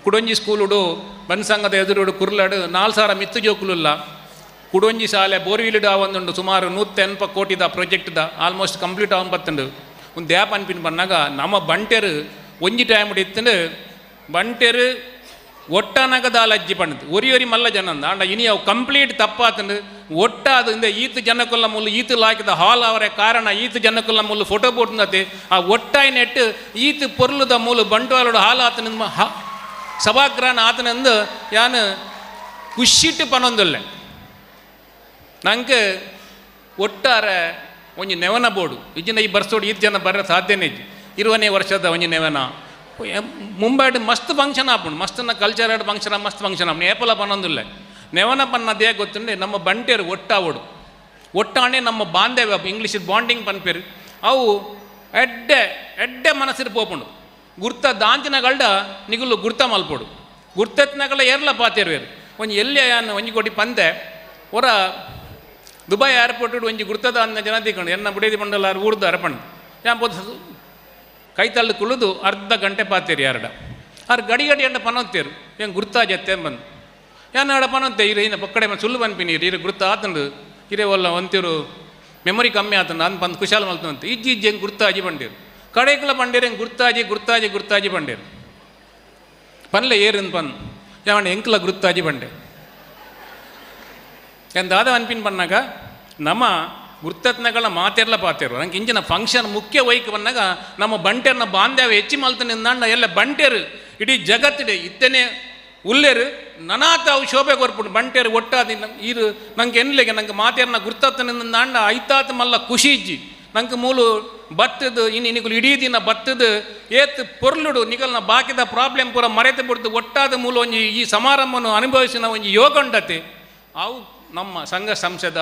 ಕುಡೊಂಜಿ ಸ್ಕೂಲುಡು ಬನ್ ಸಂಘದ ಎದುರುಡು ಕುರ್ಲಾಡು 4,000 ಮಿತ್ತು ಜೋಕುಲುಲ್ಲ ಕುಡೊಂಜಿ ಶಾಲೆ ಬೋರ್ವಿಲಿಡು ಆವೊಂದುಂಡು ಸುಮಾರು 180 ಕೋಟಿದ ಪ್ರಾಜೆಕ್ಟ್ದ ಆಲ್ಮೋಸ್ಟ್ ಕಂಪ್ಲೀಟ್ ಆವನ್ ಬತ್ತುಂಡು ಒಂದು ದ್ಯಾಪ್ ಅನ್ಪಿನ ಬನ್ನಾಗ ನಮ್ಮ ಬಂಟೆರು ಒಂಜಿ ಟೈಮ್ ಇತ್ತಂಡು ಬಂಟೆರು ಒಟ್ಟನಗದ ಅಜ್ಜಿ ಪಂಡದು ಒರಿ ಒರಿ ಮಲ್ಲ ಜನ ಅಂಡ ಇನಿ ಅವು ಕಂಪ್ಲೀಟ್ ತಪ್ಪಾತಂಡು ಒಟ್ಟಾದ ಇಂದ ಈತ ಜನಕ್ಕಲ್ಲ ಮುಲ್ಲು ಈತ ಲಾಕಿದ ಹಾಲ್ ಅವರೇ ಕಾರಣ ಈತ ಜನಕ್ಕಲ್ಲ ಮುಲ್ಲು ಫೋಟೋ ಬೋಟ್ನತೆ ಆ ಒಟ್ಟಾಯಿ ನೆಟ್ಟು ಈತ ಪೊರ್ಲುದ ಮೂಲು ಬಂಟ್ವಾಲೋಡು ಹಾಲ್ ಆತನ ಸಭಾಗ್ರಹನ ಆತನಂದು ಯಾನು ಖುಷಿಟ್ಟು ಪನೊಂದುಲ್ಲೆ ನಂಗೆ ಒಟ್ಟಾರೆ ಒಂಜಿ ನೆವನ ಬೋರ್ಡು ಇಜ್ಜಿನ ಈ ಬರ್ಸೋಡು ಈತ ಜನ ಬರ ಸಾಧ್ಯನೇ ಇಜ್ಜಿ 20ನೇ ವರ್ಷದ ಒಂಜಿ ನೆವನ ಮುಂಬೈಡ್ ಮಸ್ತ್ ಫಂಕ್ಷನ್ ಆಪುಂಡು ಮಸ್ತನ ಕಲ್ಚರಲ್ ಫಂಕ್ಷನ್ ಮಸ್ತ್ ಫಂಕ್ಷನ್ ಆಪುಂಡು ಏಪಲ ಪನ್ನೊಂದುಲ್ಲೆ ನೆವನ ಪನ್ನದೇ ಗೊತ್ತುಂಡೆ ನಮ್ಮ ಬಂಟೇರು ಒಟ್ಟಾವೋಡು ಒಟ್ಟಾಣೆ ನಮ್ಮ ಬಾಂಧವ್ಯ ಇಂಗ್ಲೀಷ್ ಬಾಂಡಿಂಗ್ ಪನ್ಪೇರು ಅವು ಎಡ್ಡೆ ಎಡ್ಡೆ ಮನಸ್ಸಿರು ಪೋಪುಂಡು ಗುರ್ತ ದಾಂತಿನಗಳ್ಡ ನಿಗುಲು ಗುರ್ತ ಮಲ್ಪೋಡು ಗುರ್ತತ್ನಗಳ ಏರ್ಲ ಪಾತೇರು ಒಂಜಿ ಎಲ್ಲಿ ಯಾನ್ ಒಂಜಿ ಕೋಟಿ ಪಂದೆ ಹೊರ ದುಬೈ ಏರ್ಪೋರ್ಟ್ ಒಂಜಿ ಗುರ್ತದ ಅನ್ನ ಜನ ತಿಕೊಂಡು ಎನ್ನ ಬುಡೇದಿ ಮಂಡಲ ಊರ್ದು ಅರಪಂಡು ಯಾನ್ ಪೋದು ಕೈತಲ್ಲು ಕುಳಿದು ಅರ್ಧ ಗಂಟೆ ಪಾತೇರಿ ಯಾರಡ ಆರು ಗಡಿ ಗಡಿ ಅಂಡ ಪನೊತ್ತೇರು ಏನು ಗುರ್ತಾಜತ್ತೆ ಬಂದು ಯಾನ್ ಆಡ ಪನೊತ್ತೆ ಇರು ಇನ್ನ ಪಕ್ಕಡೆ ಸುಳ್ಳು ಪನ್ಪಿನಿ ಇರು ಗುರ್ತ ಆತಂಡು ಹಿರೇ ಒಲ್ಲ ಒಂತಿರು ಮೆಮೊರಿ ಕಮ್ಮಿ ಆತಂಡು ಅನ್ ಬಂದು ಕುಶಾಲ ಮಲ್ತಂತ ಇಜ್ಜಿ ಇಜ್ಜಿ ಹೆಂಗೆ ಗುರ್ತಾಜಿ ಬಂಡೀರು ಕಡೆಕಲ ಬಂಡೀರು ಹೆಂಗೆ ಗುರ್ತಾಜಿ ಗುರ್ತಾಜಿ ಗುರ್ತಾಜಿ ಬಂಡೀರು ಪನ್ಲೆ ಏರಿಂದ ಪನ್ ಯಾವಣ್ಣ ಎಂಕಲ ಗುರ್ತಾಜಿ ಬಂಡೆ ಎಂದಾದ ಅನ್ಪಿನ್ ಬನ್ನಾಗ ನಮ್ಮ ಗುರ್ತತ್ನಗಳ ಮಾತೆರ್ಲ ಪಾತೇರು ನಂಗೆ ಇಂಚಿನ ಫಂಕ್ಷನ್ ಮುಖ್ಯ ವೈಕ್ ಬಂದಾಗ ನಮ್ಮ ಬಂಟೆರ್ನ ಬಾಂಧವ್ಯ ಹೆಚ್ಚಿ ಮಲ್ತನಿಂದಾಂಡ ಎಲ್ಲ ಬಂಟೆರು ಇಡೀ ಜಗತ್ತಿಡೆ ಇತ್ತನೇ ಉಲ್ಲೇರು ನನಾತ ಅವು ಶೋಭೆ ಕೊರ್ಪುಂಡು ಬಂಟೆರು ಒಟ್ಟಾದ ಈರು ನಂಗೆ ಎನ್ಲೆಗೆ ನಂಗೆ ಮಾತೇರ್ನ ಗುರ್ತತ್ನಿಂದಾಂಡ ಐತಾತ ಮಲ್ಲ ಖುಷಿ ಇಜ್ಜಿ ನಂಗೆ ಮೂಲು ಬತ್ತದು ಇನ್ನು ನಿಗುಲು ಇಡೀ ದಿನ ಬತ್ತದು ಏತ್ ಪೊರ್ಲುಡು ನಿಗಲ್ನ ಬಾಕಿದ ಪ್ರಾಬ್ಲಮ್ ಪೂರ ಮರೆತು ಬಿಡ್ದು ಒಟ್ಟಾದ ಮೂಲ ಒಂಜಿ ಈ ಸಮಾರಂಭವನ್ನು ಅನುಭವಿಸಿನ ಒಂಜಿ ಯೋಗ ಉಂಡತೆ ಅವು ನಮ್ಮ ಸಂಘ ಸಂಸ್ಥೆದ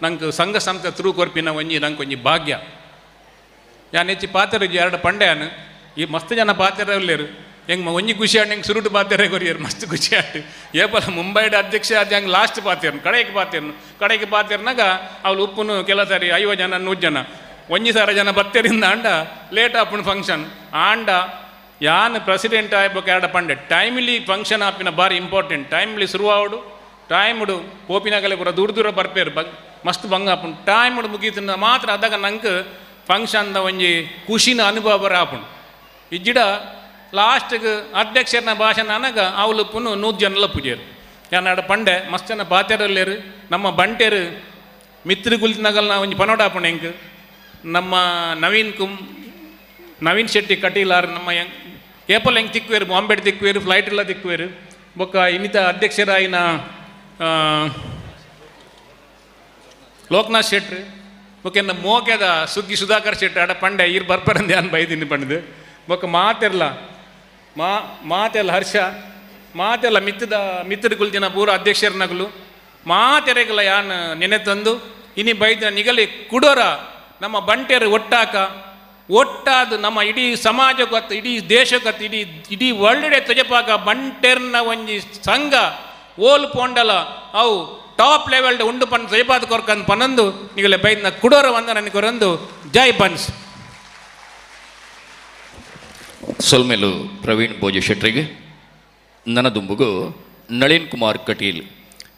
ನಂಗೆ ಸಂಘ ಸಂಸ್ಥೆ ಥ್ರೂ ಕೊರ್ಪಿನ ಒಂಜಿ ನಂಗೆ ಒಂಜಿ ಭಾಗ್ಯ ಯಾನ್ ಹೆಚ್ಚಿ ಪಾತೆರ ಎರಡು ಪಂಡ್ಯಾನು ಈ ಮಸ್ತ್ ಜನ ಪಾತೆರ ಉಲ್ಲೇರು ಹೆಂಗೆ ಒಂಜಿ ಖುಷಿ ಆಡ್ ಹೆಂಗೆ ಸುರುಟು ಪಾತೆರೆ ಕೊರಿಯರು ಮಸ್ತ್ ಖುಷಿ ಆಡು ಏಪಲ ಮುಂಬೈಡ್ ಅಧ್ಯಕ್ಷ ಅದು ಹಂಗೆ ಲಾಸ್ಟ್ ಪಾತೇರ್ನು ಕಡೆಗೆ ಪಾತೇರ್ನು ಕಡೆಗೆ ಪಾತೇರ್ನಾಗ ಅವಳು ಉಪ್ಪುನು ಕೆಲ ಸಾರಿ 50 ಜನ 100 ಜನ ಒಂಜಿ ಸಾರ ಜನ ಬತ್ತೇರಿಂದ ಆಂಡ ಲೇಟ್ ಆಪುಂಡು ಫಂಕ್ಷನ್ ಆಂಡ ಯಾನ್ ಪ್ರೆಸಿಡೆಂಟ್ ಆಯ್ಬೇಕು ಎರಡು ಪಂಡೆ ಟೈಮ್ಲಿ ಫಂಕ್ಷನ್ ಆಪಿನ ಭಾರಿ ಇಂಪಾರ್ಟೆಂಟ್ ಟೈಮ್ಲಿ ಶುರುವಾವಡು ಟೈಮ್ಡು ಪೋಪಿನಾಗಲೆ ಪೂರ ದೂರ ದೂರ ಬರ್ಪೇರು ಬಂಗ್ ಮಸ್ತ್ ಬಂಗ ಆಪುಂಡು ಟೈಮ್ಡು ಮುಗೀತನ ಮಾತ್ರ ಅದಾಗ ನಂಗೆ ಫಂಕ್ಷನ್ದ ಒಂಜಿ ಖುಷಿನ ಅನುಭವ ಬರ ಆಪುಂಡು ಇಜ್ಜಿಡ ಲಾಸ್ಟ್ಗೆ ಅಧ್ಯಕ್ಷರನ್ನ ಭಾಷಣ ಅನಗ ಅವಳು ಪುನು 100 ಜನಲ ಪೂಜೆರು ಯಾನಾಡ ಪಂಡೆ ಮಸ್ತ್ ಜನ ಪಾತೆರಲ್ಲೇರು ನಮ್ಮ ಬಂಟೆರು ಮಿತ್ರ ಗುಲ್ತಿನಗಲ್ನ ಒಂಜಿ ಪನೋಡ ಆಪುಂಡು ಹೆಂಗೆ ನಮ್ಮ ನವೀನ್ ಶೆಟ್ಟಿ ಕಟೀಲಾರ್ ನಮ್ಮ ಹೆಂಗ್ ಏಪಲ್ ಹೆಂಗೆ ತಿಕ್ಕುವೇರು ಬಾಂಬೆ ತಿಕ್ಕುವೇರು ಫ್ಲೈಟ್ ಎಲ್ಲ ತಿಕ್ಕುವೇರು ಬೊಕ್ಕ ಇನ್ನಿತ ಅಧ್ಯಕ್ಷರಾಯಿನ ಲೋಕನಾಥ್ ಶೆಟ್ರು ಬೊಕ್ಕ ಎನ್ನ ಮೋಕೆದ ಸುಗ್ಗಿ ಸುಧಾಕರ್ ಶೆಟ್ರು ಆಡ ಪಂಡೆ ಈರ್ ಬರ್ಪರಂದು ಯಾನ್ ಬೈದಿನಿ ಪಂಡದು ಬೊಕ್ಕ ಮಾತೆರ್ಲ ಮಾತೆಲ್ಲ ಹರ್ಷ ಮಾತೆಲ್ಲ ಮಿತ್ತದ ಮಿತ್ರ ಗುಲ್ದಿನ ಪೂರ ಅಧ್ಯಕ್ಷರನಗಲು ಮಾತೆರೆಗಲ ಯಾನ್ ನೆನೆ ತಂದು ಇನಿ ಬೈದ ನಿಗಲಿ ಕುಡೋರ ನಮ್ಮ ಬಂಟೆರು ಒಟ್ಟಾಕ ಒಟ್ಟಾದ ನಮ್ಮ ಇಡೀ ಸಮಾಜಕ್ಕತ್ತು ಇಡೀ ದೇಶಕ್ಕತ್ತು ಇಡೀ ಇಡೀ ವರ್ಲ್ಡ್ ತೊಜಪಾಕ ಬಂಟೆರ್ನ ಒಂಜಿ ಸಂಘ ಓಲ್ ಪೋಂಡಲ ಅವು ಟಾಪ್ ಲೆವೆಲ್ ಉಂಡು ಪನ್ ತೊಜಪಾದ ಕೊರ್ಕಂದು ಪನ್ನೊಂದು ನಿಗಲೆ ಬೈದ್ನ ಕುಡೋರ ವಂದನ ಕೊರಂದು ಜೈ ಬನ್ಸ್. ಸೊಲ್ಮೇಲು ಪ್ರವೀಣ್ ಭೋಜ ಶೆಟ್ಟರಿಗೆ ನನದುಂಬುಗು ನಳಿನ್ ಕುಮಾರ್ ಕಟೀಲ್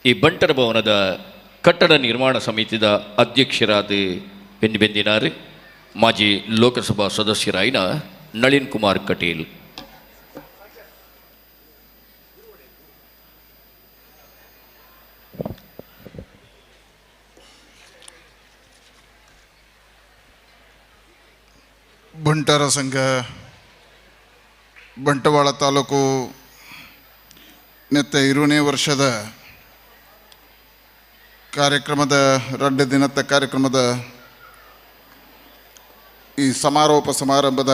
ಈ ಬಂಟರ ಭವನದ ಕಟ್ಟಡ ನಿರ್ಮಾಣ ಸಮಿತಿದ ಅಧ್ಯಕ್ಷರಾದ ಬೆಂದಿನಾರು ಮಾಜಿ ಲೋಕಸಭಾ ಸದಸ್ಯರಾಯಿನ ನಳಿನ್ ಕುಮಾರ್ ಕಟೀಲ್. ಬಂಟರ ಸಂಘ ಬಂಟವಾಳ ತಾಲೂಕು ನೆತ್ತ 20ನೇ ವರ್ಷದ ಕಾರ್ಯಕ್ರಮದ ರಡ್ಡು ದಿನದ ಕಾರ್ಯಕ್ರಮದ ಈ ಸಮಾರೋಪ ಸಮಾರಂಭದ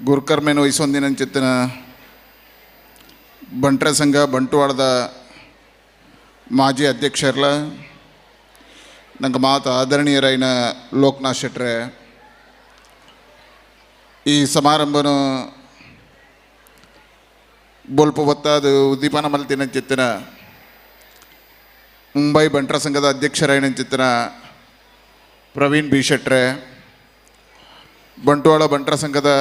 ಗುರುಕರ್ಮೇನು ವಹಿಸೊಂದಿನಂಚಿತ್ತಿನ ಬಂಟರ ಸಂಘ ಬಂಟ್ವಾಳದ ಮಾಜಿ ಅಧ್ಯಕ್ಷರ್ಲ ನಂಗೆ ಮಾತು ಆದರಣೀಯರಾಯಿನ ಲೋಕನಾಥ್ ಶೆಟ್ರೆ, ಈ ಸಮಾರಂಭನು ಬೊಲ್ಪ ಬೊತ್ತಾದ ಉದ್ದೀಪನ ಮಲ್ತಿನಂಚಿತ್ತಿನ ಮುಂಬೈ ಬಂಟರ ಸಂಘದ ಅಧ್ಯಕ್ಷರಾಯಿನಂಚಿತ್ತಿನ ಪ್ರವೀಣ್ ಬಿ ಶೆಟ್ರೆ, ಬಂಟ್ವಾಳ ಬಂಟರ ಸಂಘದ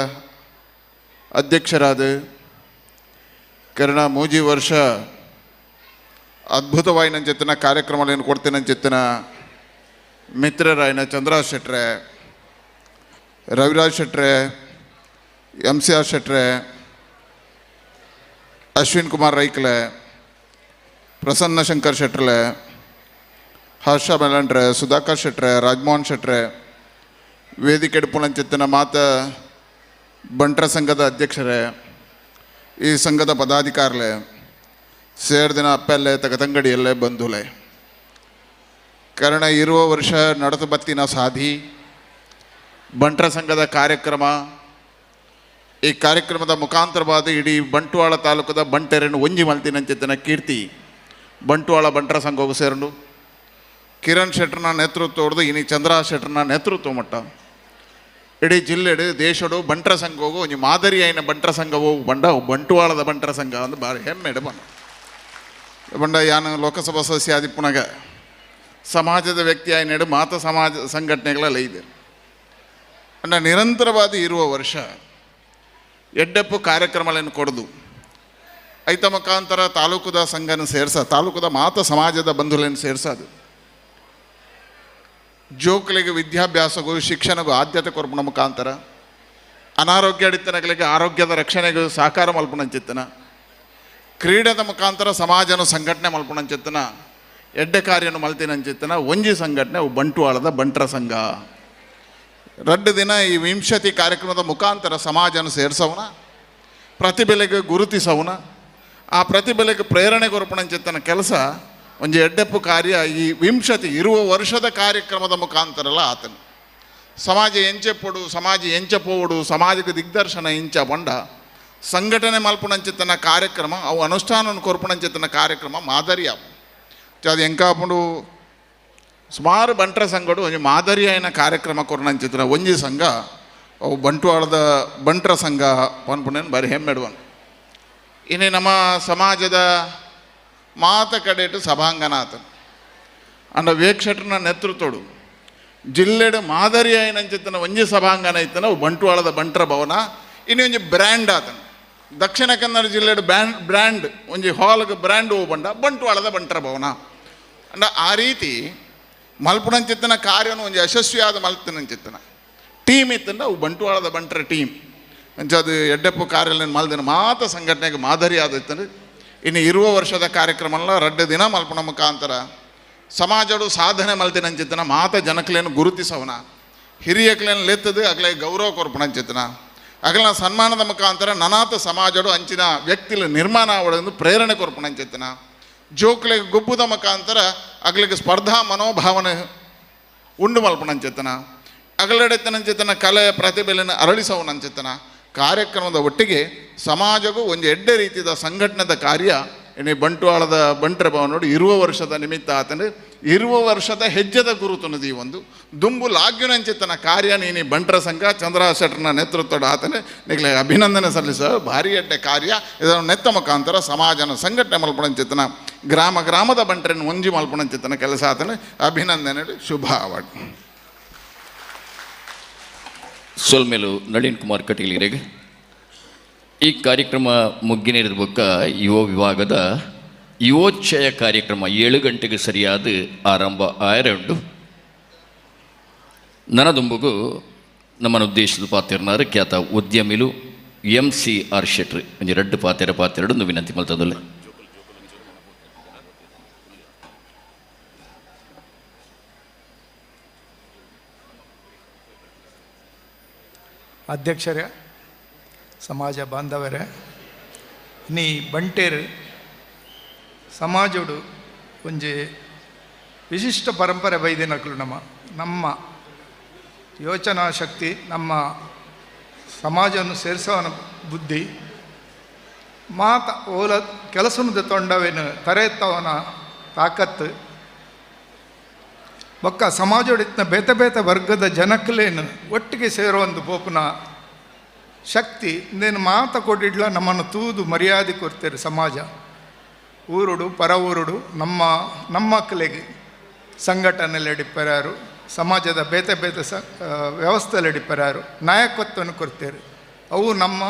ಅಧ್ಯಕ್ಷರಾದ ಕರುಣ ಮೂಜಿ ವರ್ಷ ಅದ್ಭುತವಾಯಿನಂಚಿತ್ತಿನ ಕಾರ್ಯಕ್ರಮಗಳನ್ನು ಕೊಡ್ತೀನಂಚಿತ್ತಿನ ಮಿತ್ರರಾಯಿನ ಚಂದ್ರರಾಜ್ ಶೆಟ್ರೆ, ರವಿರಾಜ್ ಶೆಟ್ರೆ, ಎಮ್ ಸಿ ಆರ್ ಶೆಟ್ರೆ, ಅಶ್ವಿನ್ ಕುಮಾರ್ ರೈಕ್ಲೆ, ಪ್ರಸನ್ನ ಶಂಕರ್ ಶೆಟ್ರಲೆ, ಹರ್ಷ ಮೆಲಂಡ್ರೆ, ಸುಧಾಕರ್ ಶೆಟ್ರೆ, ರಾಜಮೋಹನ್ ಶೆಟ್ರೆ, ವೇದಿಕೆ ಪುಣಂಚಿತ್ತಿನ ಮಾತ ಬಂಟರ ಸಂಘದ ಅಧ್ಯಕ್ಷರೇ, ಈ ಸಂಘದ ಪದಾಧಿಕಾರಿಲೆ, ಸೇರ್ದಿನ ಅಪ್ಪಲ್ಲೇ ತಗತಂಗಡಿಯಲ್ಲೇ ಬಂಧುಲೆ, ಕಾರಣ ಇರುವ ವರ್ಷ ನಡೆದು ಬತ್ತಿನ ಸಾಧಿ ಬಂಟರ ಸಂಘದ ಕಾರ್ಯಕ್ರಮ, ಈ ಕಾರ್ಯಕ್ರಮದ ಮುಖಾಂತರವಾದ ಇಡೀ ಬಂಟ್ವಾಳ ತಾಲೂಕದ ಬಂಟೆರನ್ನು ಒಂಜಿ ಮಲ್ತಿನಂಚಿತ್ತಿನ ಕೀರ್ತಿ ಬಂಟ್ವಾಳ ಬಂಟರ ಸಂಘವು ಸೇರಂಡು ಕಿರಣ್ ಶೆಟ್ಟರ್ನ ನೇತೃತ್ವ ಹೊಡೆದು ಇನಿ ಚಂದ್ರ ಶೆಟ್ಟರ್ನ ನೇತೃತ್ವ ಮಟ್ಟ ಇಡೀ ಜಿಲ್ಲೆಡು ದೇಶಡು ಬಂಟರ ಸಂಘವು ಒಂಜಿ ಮಾದರಿ ಆಯಿನ ಬಂಟರ ಸಂಘವು ಬಂಟ್ವಾಳದ ಬಂಟರ ಸಂಘ ಅಂದು ಭಾರಿ ಹೆಮ್ಮೆಡು ಬಂಡ ಬಂಡ ಯಾನು ಲೋಕಸಭಾ ಸದಸ್ಯ ಆದಿಪ್ಪುನಗ ಸಮಾಜದ ವ್ಯಕ್ತಿ ಆಯ್ನೆಡು ಮಾತ ಸಮಾಜ ಸಂಘಟನೆಗಳೆಲ್ಲ ಇದೆ ಅಂಡ ನಿರಂತರವಾದ ಇರುವ ವರ್ಷ ಎಡ್ಡಪ್ಪು ಕಾರ್ಯಕ್ರಮಗಳನ್ನು ಕೊಡದು ಐತ ಮುಖಾಂತರ ತಾಲೂಕುದ ಸಂಘನ ಸೇರ್ಸ ತಾಲೂಕುದ ಮಾತ ಸಮಾಜದ ಬಂಧುಗಳನ್ನು ಸೇರ್ಸೋದು ಜೋಕುಲಿಗೆ ವಿದ್ಯಾಭ್ಯಾಸಗೂ ಶಿಕ್ಷಣಗೂ ಆದ್ಯತೆ ಕೊರ್ಪಣ ಮುಖಾಂತರ ಅನಾರೋಗ್ಯ ಅಡಿತನಗಳಿಗೆ ಆರೋಗ್ಯದ ರಕ್ಷಣೆಗೂ ಸಹಕಾರ ಮಲ್ಪಣಂಚಿತ್ತನ ಕ್ರೀಡೆದ ಮುಖಾಂತರ ಸಮಾಜನ ಸಂಘಟನೆ ಮಲ್ಪಣಂಚಿತ್ತನ ಎಡ್ಡೆ ಕಾರ್ಯನು ಮಲ್ತಿನಂಚಿತ್ತನ ಒಂಜಿ ಸಂಘಟನೆ ಬಂಟ್ವಾಳದ ಬಂಟರ ಸಂಘ. ರಡ್ಡು ದಿನ ಈ ವಿಂಶತಿ ಕಾರ್ಯಕ್ರಮದ ಮುಖಾಂತರ ಸಮಾಜನ ಸೇರಿಸವನ, ಪ್ರತಿಭೆಲೆಗೆ ಗುರುತಿಸವನ, ಆ ಪ್ರತಿಭೆಲೆಗೆ ಪ್ರೇರಣೆ ಕೊರ್ಪಣಂಚಿತ್ತನ ಕೆಲಸ ಒಂಜಿ ಎಡ್ಡೆಪ್ಪು ಕಾರ್ಯ ಈ ವಿಂಶತಿ ಇರುವ ವರ್ಷದ ಕಾರ್ಯಕ್ರಮದ ಮುಖಾಂತರಲ್ಲ ಆತನು ಸಮಾಜ ಎಂಚೆಪ್ಪಡು ಸಮಾಜ ಎಂಚಪೋಡು ಸಮಾಜಕ್ಕೆ ದಿಗ್ದರ್ಶನ ಇಂಚ ಬಂಡ ಸಂಘಟನೆ ಮಲ್ಪುಣಂಚಿತ್ತನ ಕಾರ್ಯಕ್ರಮ ಅವು ಅನುಷ್ಠಾನ ಕೊರ್ಪುಣಂಚಿತ್ತನ ಕಾರ್ಯಕ್ರಮ ಮಾದರಿ ಅವು ಅದು ಎಂಕಾಪುಂಡು ಸುಮಾರು ಬಂಟರ ಸಂಘಡು ಒಂಜಿ ಮಾದರಿ అయిన ಕಾರ್ಯಕ್ರಮ ಕೊರ್ನಂಚಿತ್ತನ ಒಂಜಿ ಸಂಘ ಅವು ಬಂಟ್ವಾಳದ ಬಂಟರ ಸಂಘ ಪನ್ಪುಣೇನು ಬಾರಿ ಹೆಮ್ಮೆಡುವನು. ಇನ್ನು ನಮ್ಮ ಸಮಾಜದ ಮಾತ ಕಡೆಟು ಸಭಾಂಗಣ ಆತನು ಅಂಡ ವೇಕ್ಷಟನ ನೇತೃತ್ವಡು ಜಿಲ್ಲೆಡು ಮಾದರಿ అయినంಚಿತ್ತನ ಒಂಜಿ ಸಭಾಂಗಣ ಇತ್ತನ ಬಂಟ್ವಾಳದ ಬಂಟರ ಭವನ ಇನ್ನು ಒಂಜಿ ಬ್ರ್ಯಾಂಡ್ ಆತನು ದಕ್ಷಿಣ ಕನ್ನಡ ಜಿಲ್ಲೆಡು ಬ್ರ್ಯಾಂಡ್ ಒಂಜಿ ಹಾಲ್ಗೆ ಬ್ರ್ಯಾಂಡ್ ಹೋಗ್ಬಂಡ ಬಂಟ್ವಾಳದ ಬಂಟರ ಭವನ ಅಂಡ ಆ ರೀತಿ ಮಲ್ಪುಣಂಚಿತ್ತನ ಕಾರ್ಯನು ಒಂಜಿ ಯಶಸ್ವಿಯಾದ ಮಲ್ಪುಣಂಚಿತ್ತನ ಟೀಮ್ ಇತ್ತಂಡ ಅವು ಬಂಟ್ವಾಳದ ಬಂಟರ ಟೀಮ್ ಅಂಚ ಅದು ಎಡ್ಡೆಪ್ಪು ಕಾರ್ಯ ಮಲ್ದಿನ ಮಾತ ಸಂಘಟನೆಗೆ ಮಾದರಿ ಆದಿತ್ತಂದ್ರೆ ಇನ್ನು ಇರುವ ವರ್ಷದ ಕಾರ್ಯಕ್ರಮ ರಡ್ಡು ದಿನ ಮಲ್ಪುಣ ಮುಖಾಂತರ ಸಮಾಜಡು ಸಾಧನೆ ಮಲ್ತಿನಂಚಿತ್ತನ ಮಾತ ಜನಕ್ಲೇನು ಗುರುತಿಸವನ ಹಿರಿಯಕ್ಲೇನು ಲೆತ್ತದು ಅಗಲೇ ಗೌರವ ಕೊರ್ಪಣಂಚಿತ್ತನ ಅಗಲ ಸನ್ಮಾನದ ಮುಖಾಂತರ ನನಾತ ಸಮಾಜಡು ಅಂಚಿನ ವ್ಯಕ್ತಿಲು ನಿರ್ಮಾಣ ಆವಡೆಂದು ಪ್ರೇರಣೆ ಕೊರ್ಪಣಂಚಿತ್ತನ ಜೋಕ್ಲಿಗೆ ಗುಬ್ಬುದ ಮುಖಾಂತರ ಅಗಲಿಗೆ ಸ್ಪರ್ಧಾ ಮನೋಭಾವನೆ ಉಂಡು ಮಲ್ಪಣಂಚಿತ್ತನ ಅಗಲೆಡೆತ್ತನಂಚಿತ್ತನ ಕಲೆ ಪ್ರತಿಭೆಯನ್ನು ಅರಳಿಸವನಂಚಿತ್ತನ ಕಾರ್ಯಕ್ರಮದ ಒಟ್ಟಿಗೆ ಸಮಾಜಕ್ಕೂ ಒಂದು ಎಡ್ಡೆ ರೀತಿಯ ಸಂಘಟನೆದ ಕಾರ್ಯ ಇನ್ನು ಬಂಟ್ವಾಳದ ಬಂಟರ ಭವನೋಡು ಇರುವ ವರ್ಷದ ನಿಮಿತ್ತ ಆತಂದ್ರೆ ಇರುವ ವರ್ಷದ ಹೆಜ್ಜೆದ ಗುರುತುನದಿ ಈ ಒಂದು ದುಂಬು ಲಾಗ್ಯುನಂಚಿತನ ಕಾರ್ಯ ನೀನಿ ಬಂಟರ ಸಂಘ ಚಂದ್ರ ಶೆಟ್ಟರ್ನ ನೇತೃತ್ವದ ಆತನೇ ನಿಗಲೆ ಅಭಿನಂದನೆ ಸಲ್ಲಿಸ ಭಾರಿ ಎಡ್ಡೆ ಕಾರ್ಯ ಇದನ್ನು ನೆತ್ತ ಮುಖಾಂತರ ಸಮಾಜನ ಸಂಘಟನೆ ಮಲ್ಪಣಂಚಿತನ ಗ್ರಾಮ ಗ್ರಾಮದ ಬಂಟರನ್ನು ಒಂಜಿ ಮಲ್ಪಣಂಚಿತನ ಕೆಲಸ ಆತನೇ ಅಭಿನಂದನೆ ಶುಭ ಅವಾರ್ಡ್. ಸೊಲ್ಮೇಲು ನಳಿನ್ ಕುಮಾರ್ ಕಟೀಲಿರಿಗೆ ಈ ಕಾರ್ಯಕ್ರಮ ಮುಗ್ಗಿನೇರಿದ ಬೊಕ್ಕ ಯುವ ವಿಭಾಗದ ಯುವೋಚ್ಚಯ ಕಾರ್ಯಕ್ರಮ 7 ಗಂಟೆಗೆ ಸರಿಯಾದ ಆರಂಭ ಆಯರುಂಡು. ನನದುಂಬುಗು ನಮ್ಮನ್ನು ಉದ್ದೇಶದ ಪಾತ್ರನಾರು ಖ್ಯಾತ ಉದ್ಯಮಿಲು ಎಂ ಸಿ ಆರ್ ಶೆಟ್ರು ಒಂಜಿ ರಡ್ಡು ಪಾತೆರ ಪಾತೆರಡು ವಿನಂತಿ ಮಲ್ತದಲ್ಲ. ಅಧ್ಯಕ್ಷರೇ, ಸಮಾಜ ಬಾಂಧವರೇ, ನೀ ಬಂಟೇರು ಸಮಾಜೋಡು ಒಂಜಿ ವಿಶಿಷ್ಟ ಪರಂಪರೆ ಬೈದಿನಕಲು ನಮ್ಮ ನಮ್ಮ ಯೋಚನಾ ಶಕ್ತಿ, ನಮ್ಮ ಸಮಾಜವನ್ನು ಸೇರಿಸೋನ ಬುದ್ಧಿ, ಮಾತ ಓಲ ಕೆಲಸದ ತೊಂಡವೇನು ತರೆತ್ತವನ ತಾಕತ್ತು ಬೊಕ್ಕ ಸಮಾಜೋಡಿತ್ನ ಬೇತೆ ಬೇತೆ ವರ್ಗದ ಜನಕ್ಕಲೇನು ಒಟ್ಟಿಗೆ ಸೇರೋ ಒಂದು ಪೋಪುನ ಶಕ್ತಿ ಇಂದೇನು ಮಾತ ಕೊಟ್ಟಿಡ್ಲ ನಮ್ಮನ್ನು ತೂದು ಮರ್ಯಾದೆ ಕೊಡ್ತೇವೆ ಸಮಾಜ. ಊರುಡು ಪರ ಊರುಡು ನಮ್ಮ ನಮ್ಮ ಮಕ್ಕಳಿಗೆ ಸಂಘಟನೆಯಲ್ಲಿ ಡಿಪ್ಪರ್ಯಾರು, ಸಮಾಜದ ಬೇತೆ ಬೇತೆ ಸ ವ್ಯವಸ್ಥೆಯಲ್ಲಿ ಡಿಪ್ಪರ್ಯಾರು ನಾಯಕತ್ವವನ್ನು ಕೊಡ್ತೇವೆ. ಅವು ನಮ್ಮ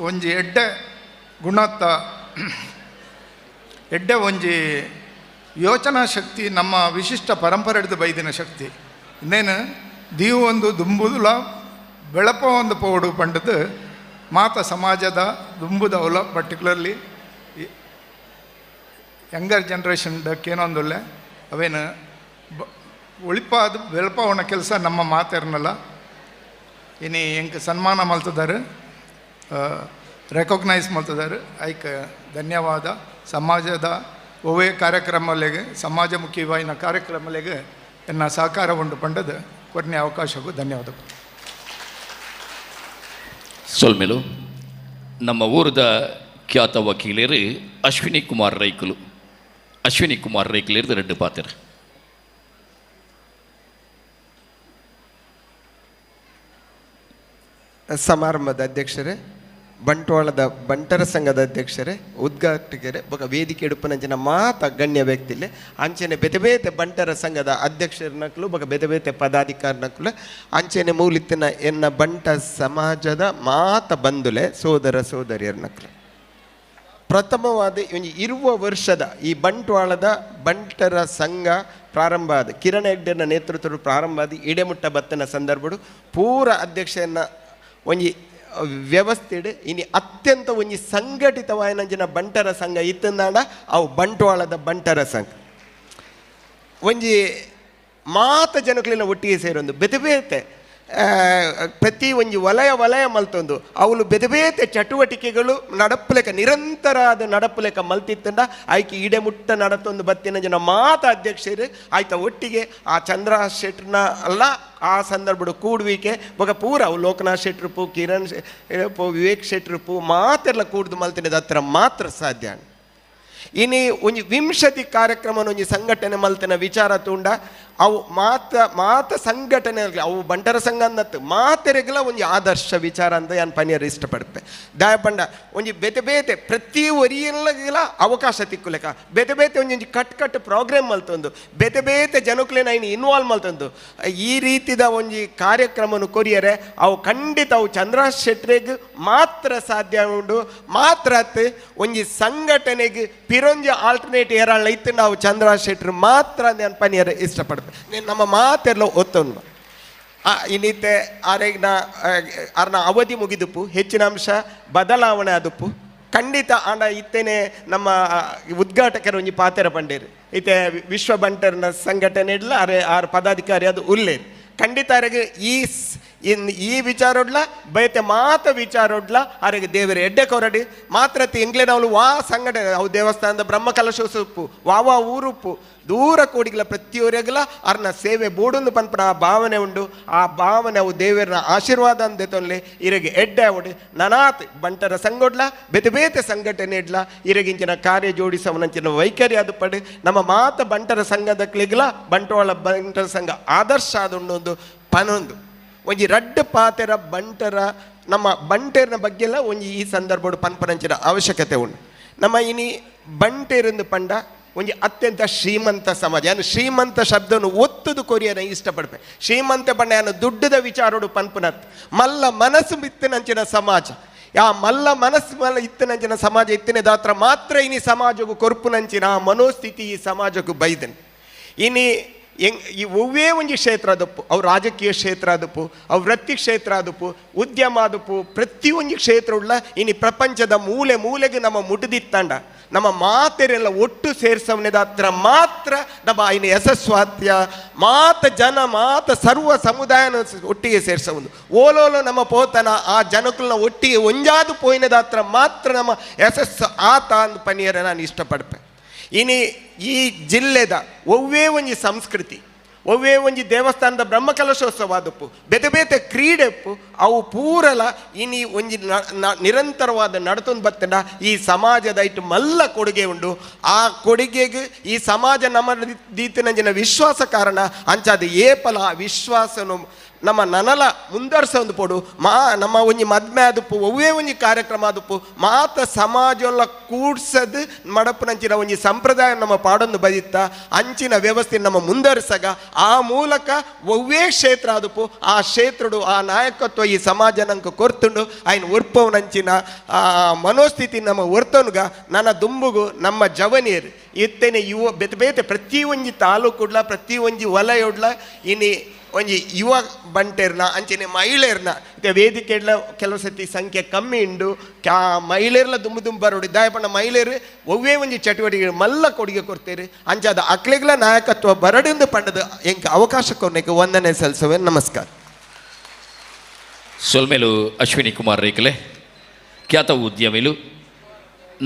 ಒಂಜಿ ಎಡ್ಡೆ ಗುಣತ್ತ ಎಡ್ಡೆ ಒಂಜಿ ಯೋಚನಾ ಶಕ್ತಿ, ನಮ್ಮ ವಿಶಿಷ್ಟ ಪರಂಪರೆ ಹಿಡಿದು ಬೈದಿನ ಶಕ್ತಿ. ಇನ್ನೇನು ದೀವು ಒಂದು ದುಂಬುದುಲ ಬೆಳಪ ಒಂದು ಪೋಡು ಪಂಡದು ಮಾತ ಸಮಾಜದ ದುಂಬುದವಲ particularly younger generation ಡಕ್ಕೇನೊಂದುಲ್ಲೆ ಅವೇನು ಒಳಿಪಾದ ಬೆಳಪವನ ಕೆಲಸ ನಮ್ಮ ಮಾತಿರ್ನಲ್ಲ. ಇನಿ ಎಂಕ್ ಸನ್ಮಾನ ಮಲ್ತದಾರು, ರೆಕಗ್ನೈಸ್ ಮಲ್ತದಾರು, ಐಕ್ ಧನ್ಯವಾದ. ಸಮಾಜದ ಒವ್ವೇ ಕಾರ್ಯಕ್ರಮಲೆಗೆ ಸಮಾಜಮುಖಿವಾಯಿನ ಕಾರ್ಯಕ್ರಮಲೆಗೆ ಎನ್ನ ಸಹಕಾರ ಉಂಡು ಪಂಡದು ಕೊರನೆ ಅವಕಾಶಕ್ಕೂ ಧನ್ಯವಾದಗಳು. ಸೊಲ್ಮೆಲು ನಮ್ಮ ಊರದ ಖ್ಯಾತ ವಕೀಲರು ಅಶ್ವಿನಿ ಕುಮಾರ್ ರೈಕುಲು, ಅಶ್ವಿನಿ ಕುಮಾರ್ ರೈಕುಲು ರೆಡ್ಡು ಪಾತ್ರ. ಸಮಾರಂಭದ ಅಧ್ಯಕ್ಷರೇ, ಬಂಟ್ವಾಳದ ಬಂಟರ ಸಂಘದ ಅಧ್ಯಕ್ಷರೇ, ಉದ್ಘಾಟಕರೇ, ಬೊಕ ವೇದಿಕೆ ಎಡುಪನಂಚಿನ ಮಾತ ಗಣ್ಯ ವ್ಯಕ್ತಿಲೆ ಅಂಚನೆ ಬೇತೆ ಬೇತೆ ಬಂಟರ ಸಂಘದ ಅಧ್ಯಕ್ಷರನಕ್ಲು ಬೊಕ ಬೇತೆ ಬೇತೆ ಪದಾಧಿಕಾರಿನಕ್ಲು ಅಂಚನೆ ಮೂಲಿತ್ತಿನ ಎನ್ನ ಬಂಟ ಸಮಾಜದ ಮಾತ ಬಂಧುಲೆ ಸೋದರ ಸೋದರಿಯರ್ನಕ್ಲು. ಪ್ರಥಮವಾದ ಒಂಜಿ 20 ವರ್ಷದ ಈ ಬಂಟ್ವಾಳದ ಬಂಟರ ಸಂಘ ಪ್ರಾರಂಭ ಆದ ಕಿರಣ್ ಹೆಗ್ಡೆನ ನೇತೃತ್ವದ ಪ್ರಾರಂಭ ಆದ ಇಡೆಮುಟ್ಟ ಬತ್ತನ ಸಂದರ್ಭಡು ಪೂರ ಅಧ್ಯಕ್ಷೆಯನ್ನ ಒಂಜಿ ವ್ಯವಸ್ಥೆಡ್ ಇನಿ ಅತ್ಯಂತ ಒಂಜಿ ಸಂಘಟಿತವಾಯಿನಂಚಿನ ಬಂಟರ ಸಂಘ ಇತ್ತಂದಾಂಡ ಅವು ಬಂಟ್ವಾಳದ ಬಂಟರ ಸಂಘ. ಒಂಜಿ ಮಾತ ಜನಕ್ಲೆನ ಒಟ್ಟಿಗೆ ಸೇರೊಂದು ಬೇತೆ ಬೇತೆ ಪ್ರತಿ ಒಂಜಿ ವಲಯ ವಲಯ ಮಲ್ತೊಂದು ಅವಳು ಬೇತೆ ಬೇತೆ ಚಟುವಟಿಕೆಗಳು ನಡಪುಲೆಕ ನಿರಂತರ ಆದ ನಡಪುಲೆಕ ಮಲ್ತಿತ್ತಂಡ ಆಯ್ಕೆ ಈಡೆ ಮುಟ್ಟ ನಡತೊಂದು ಬತ್ತಿನ ಜನ ಮಾತ ಅಧ್ಯಕ್ಷರು ಆಯ್ತ ಒಟ್ಟಿಗೆ ಆ ಚಂದ್ರ ಶೆಟ್ರನ ಅಲ್ಲ ಆ ಸಂದರ್ಭಡು ಕೂಡುವಿಕೆ ಬೊಕ ಪೂರ ಅವು ಲೋಕನಾಥ್ ಶೆಟ್ರುಪು ಕಿರಣ್ ಪು ವಿವೇಕ್ ಶೆಟ್ರುಪು ಮಾತೆಲ್ಲ ಕೂಡ್ದು ಮಲ್ತಿನದ ಹತ್ರ ಮಾತ್ರ ಸಾಧ್ಯ. ಇನಿ ಒಂಜಿ ವಿಂಶತಿ ಕಾರ್ಯಕ್ರಮನ ಒಂಜಿ ಸಂಘಟನೆ ಮಲ್ತಿನ ವಿಚಾರ ತೂಂಡ ಅವು ಮಾತ ಮಾತ ಸಂಘಟನೆ ಅವು ಬಂಟರ ಸಂಘ ಅನ್ನತ್ತು ಮಾತೆರೆಗ್ಲ ಒಂಜಿ ಆದರ್ಶ ವಿಚಾರ ಅಂತ ಯಾನ್ ಪನಿಯರ್ ಇಷ್ಟಪಡ್ಪೆ. ದಾಯಪಂಡ ಒಂಜಿ ಬೇತೆ ಬೇತೆ ಪ್ರತಿ ಒರಿಯಲ್ಲಗಿಲ ಅವಕಾಶ ತಿಕ್ಕುಲೆಕ ಬೇತೆ ಬೇತೆ ಒಂಜೊಂಜಿ cut cut program ಮಲ್ತೊಂದು ಬೇತೆ ಬೇತೆ ಜನಕ್ಲೆನ ಐನ್ ಇನ್ವಾಲ್ವ್ ಮಲ್ತೊಂದು ಈ ರೀತಿದ ಒಂಜಿ ಕಾರ್ಯಕ್ರಮನು ಕೊರಿಯರೆ ಅವು ಖಂಡಿತ ಅವು ಚಂದ್ರ ಶೆಟ್ರೆಗ್ ಮಾತ್ರ ಸಾಧ್ಯ ಉಂಡು. ಮಾತ್ರ ಒಂಜಿ ಸಂಘಟನೆಗೆ ಪಿರೊಂಜಿ ಆಲ್ಟರ್ನೇಟ್ ಏರಾಳ ಇತ್ತು ನಾವು ಚಂದ್ರ ಶೆಟ್ರು ಮಾತ್ರ ನಾನು ಪನಿಯರ್ ಇಷ್ಟಪಡ್ತೆ. ನಮ್ಮ ಮಾತೆಲ್ಲ ಒತ್ತೊಂದು ಇನ್ನಿತ್ತೆ ಆರೆಗ್ನ ಅರ್ನ ಅವಧಿ ಮುಗಿದುಪ್ಪು ಹೆಚ್ಚಿನ ಅಂಶ ಬದಲಾವಣೆ ಆದುಪ್ಪು ಖಂಡಿತ ಆಂಡ ಇತ್ತೇನೆ ನಮ್ಮ ಉದ್ಘಾಟಕರು ಒಂಜಿ ಪಾತೆರ ಪಂಡೇರು ಇತ್ತೆ ವಿಶ್ವ ಬಂಟರ್ನ ಸಂಘಟನೆ ಇಡ್ಲ ಅರೆ ಆರ್ ಪದಾಧಿಕಾರಿ ಅದು ಉಲ್ಲೇರು ಖಂಡಿತ ಅರೆಗೆ ಈ ಈ ವಿಚಾರೊಡ್ಲ ಬಯತೆ ಮಾತ ವಿಚಾರೊಡ್ಲ ಅರೆಗೆ ದೇವರ ಎಡ್ಡೆ ಕೊರಡಿ ಮಾತ್ರ ಎಂಗ್ಲೇನವಳು ವಾ ಸಂಘಟನೆ ಅವು ದೇವಸ್ಥಾನದ ಬ್ರಹ್ಮ ಕಲಶೋತ್ಸವಪ್ಪು ವಾ ವಾ ಊರುಪ್ಪು ದೂರ ಕೂಡಿಗಲ ಪ್ರತಿಯೊರೆಗಲ ಅರ್ನ ಸೇವೆ ಬೋಡೊಂದು ಪನ್ಪನ ಆ ಭಾವನೆ ಉಂಡು. ಆ ಭಾವನೆ ಅವು ದೇವರನ ಆಶೀರ್ವಾದ ಅಂದೆ ತೊನ್ಲೆ ಇರೆಗೆ ಎಡ್ಡೆ ಅವಡು ನನಾತ್ ಬಂಟರ ಸಂಗೊಡ್ಲ ಬೇತೆ ಬೇತೆ ಸಂಘಟನೆ ಇಡ್ಲ ಇರೆಗಿಂಚಿನ ಕಾರ್ಯ ಜೋಡಿಸವನಂಚಿನ ವೈಖರಿ ಅದು ಪಡೆ ನಮ್ಮ ಮಾತ ಬಂಟರ ಸಂಘದ ಕ್ಲಿಗ್ಲ ಬಂಟ್ವಾಳ ಬಂಟರ ಸಂಘ ಆದರ್ಶ ಆದುಂಡು ಪನೊಂದು ಒಂಜಿ ರಡ್ಡು ಪಾತೆರ ಬಂಟರ ನಮ್ಮ ಬಂಟೇರಿನ ಬಗ್ಗೆಲ್ಲ ಒಂಜಿ ಈ ಸಂದರ್ಭಡು ಪನ್ಪನಂಚಿನ ಅವಶ್ಯಕತೆ ಉಂಡು. ನಮ್ಮ ಇನಿ ಬಂಟೇರೆಂದು ಪಂಡ ಒಂಜಿ ಅತ್ಯಂತ ಶ್ರೀಮಂತ ಸಮಾಜ. ಯಾನು ಶ್ರೀಮಂತ ಶಬ್ದವನ್ನು ಒತ್ತುದು ಕೊರಿಯನ ಇಷ್ಟಪಡ್ಪೆ. ಶ್ರೀಮಂತ ಪಂಡ ಯಾನು ದುಡ್ಡದ ವಿಚಾರೋಡು ಪನ್ಪುನತ್ ಮಲ್ಲ ಮನಸ್ಸು ಇತ್ತಿನಂಚಿನ ಸಮಾಜ. ಯಾ ಮಲ್ಲ ಮನಸ್ಸು ಮಲ್ಲ ಇತ್ತಿನಂಚಿನ ಸಮಾಜ ಇತ್ತಿನ ದಾತ್ರ ಮಾತ್ರ ಇನಿ ಸಮಾಜಕ್ಕೂ ಕೊರ್ಪುನಂಚಿನ ಆ ಮನೋಸ್ಥಿತಿ ಈ ಸಮಾಜಕ್ಕೂ ಬೈದನ್. ಇನಿ ಈ ಒವ್ವೇ ಒಂಜಿ ಕ್ಷೇತ್ರ ಅದಪ್ಪು, ಅವು ರಾಜಕೀಯ ಕ್ಷೇತ್ರ ಅದಪ್ಪು, ಅವು ವೃತ್ತಿ ಕ್ಷೇತ್ರ ಅದಪ್ಪು, ಉದ್ಯಮ ಅದಪ್ಪು, ಪ್ರತಿಯೊಂದು ಕ್ಷೇತ್ರ ಉಳ್ಳ ಇನಿ ಪ್ರಪಂಚದ ಮೂಲೆ ಮೂಲೆಗೆ ನಮ್ಮ ಮುಟುದಿತ್ತಂಡ ನಮ್ಮ ಮಾತೆರೆಲ್ಲ ಒಟ್ಟು ಸೇರ್ಸವನೆದಾತ್ರ ಮಾತ್ರ ನಮ್ಮ ಐನ ಯಶಸ್ವಾತ್ಯ ಮಾತ ಜನ ಮಾತ ಸರ್ವ ಸಮುದಾಯನ ಒಟ್ಟಿಗೆ ಸೇರ್ಸವನು. ಓಲೋಲೋ ನಮ್ಮ ಪೋತನ ಆ ಜನಕುಲ್ನ ಒಟ್ಟಿಗೆ ಒಂಜಾದು ಪೋಯಿನದಾತ್ರ ಮಾತ್ರ ನಮ್ಮ ಯಶಸ್ಸು ಆತ ಅಂದ್ ಪನಿಯರ ನಾನು ಇಷ್ಟಪಡ್ಪೆ. ಇನಿ ಈ ಜಿಲ್ಲೆದ ಒವ್ವೇ ಒಂಜಿ ಸಂಸ್ಕೃತಿ, ಒವ್ವೇ ಒಂಜಿ ದೇವಸ್ಥಾನದ ಬ್ರಹ್ಮಕಲಶೋತ್ಸವ ಅದಪ್ಪು, ಬೇತೆ ಬೇತೆ ಕ್ರೀಡೆಪ್ಪು, ಅವು ಪೂರಲ ಇನಿ ಒಂಜಿ ನಿರಂತರವಾದ ನಡತೊಂದು ಬತ್ತಂಡ ಈ ಸಮಾಜದ ಇಟ್ಟು ಮಲ್ಲ ಕೊಡುಗೆ ಉಂಡು. ಆ ಕೊಡುಗೆಗೆ ಈ ಸಮಾಜ ನಮ್ಮ ದೀತಿನ ವಿಶ್ವಾಸ ಕಾರಣ ಅಂಚಾದ ಏಪಲ ಆ ವಿಶ್ವಾಸನು ನಮ್ಮ ನನಲ ಮುಂದರ್ಸ ಒಂದು ಪೋಡು ಮಾ ನಮ್ಮ ಒಂಜಿ ಮದ್ಮೆ ಆದುಪ್ಪು, ಒವ್ವೇ ಒಂಜಿ ಕಾರ್ಯಕ್ರಮ ಆದುಪ್ಪು ಮಾತ ಸಮಾಜ ಕೂಡ್ಸದು ಮಡಪುನಂಚಿನ ಒಂಜಿ ಸಂಪ್ರದಾಯ ನಮ್ಮ ಪಾಡೊಂದು ಬದಿತ್ತ ಅಂಚಿನ ವ್ಯವಸ್ಥೆ ನಮ್ಮ ಮುಂದರ್ಸಗ ಆ ಮೂಲಕ ಒವ್ವೇ ಕ್ಷೇತ್ರ ಆದುಪ್ಪು ಆ ಕ್ಷೇತ್ರಡು ಆ ನಾಯಕತ್ವ ಈ ಸಮಾಜ ನಂಗೆ ಕೊರ್ತುಂಡು ಆಯ್ನ ಒರ್ಪವನಂಚಿನ ಆ ಮನೋಸ್ಥಿತಿ ನಮ್ಮ ಒರ್ತನುಗ ನನ್ನ ದುಂಬುಗು ನಮ್ಮ ಜವನಿಯರು ಇತ್ತೇನೆ ಯುವ ಬೇತೆ ಬೇತೆ ಪ್ರತಿ ಒಂಜಿ ತಾಲೂಕುಡ್ಲ ಪ್ರತಿ ಒಂಜಿ ವಲಯೊಡ್ಲ ಇನಿ ಒಂಜಿ ಯುವ ಬಂಟೆರ್ನ ಅಂಚನೆ ಮಹಿಳೆಯರ್ನ ಇತ್ತೆ ವೇದಿಕೆಡ್ಲ ಕೆಲವು ಸತಿ ಸಂಖ್ಯೆ ಕಮ್ಮಿ ಉಂಡು ಕ್ಯಾ ಮಹಿಳೆಯರ್ಲ ದುಂಬು ದುಂಬು ಬರೋಡು ದಾಯಪಣ್ಣ ಮಹಿಳೆಯರು ಒವ್ವೇ ಒಂಜಿ ಚಟುವಟಿಕೆ ಮಲ್ಲ ಕೊಡುಗೆ ಕೊಡ್ತೇರಿ ಅಂಚಾದ ಅಕ್ಲೆಗ್ಲ ನಾಯಕತ್ವ ಬರಡಿಂದು ಪಂಡದ ಎಂಕ್ ಅವಕಾಶ ಕೊನೆಗೆ ವಂದನೆ ಸಲ್ಲಿಸುವೆ. ನಮಸ್ಕಾರ. ಸೊಲ್ಮೇಲು ಅಶ್ವಿನಿ ಕುಮಾರ್ ರೇಖಲೆ ಖ್ಯಾತ ಉದ್ಯಮಿಲು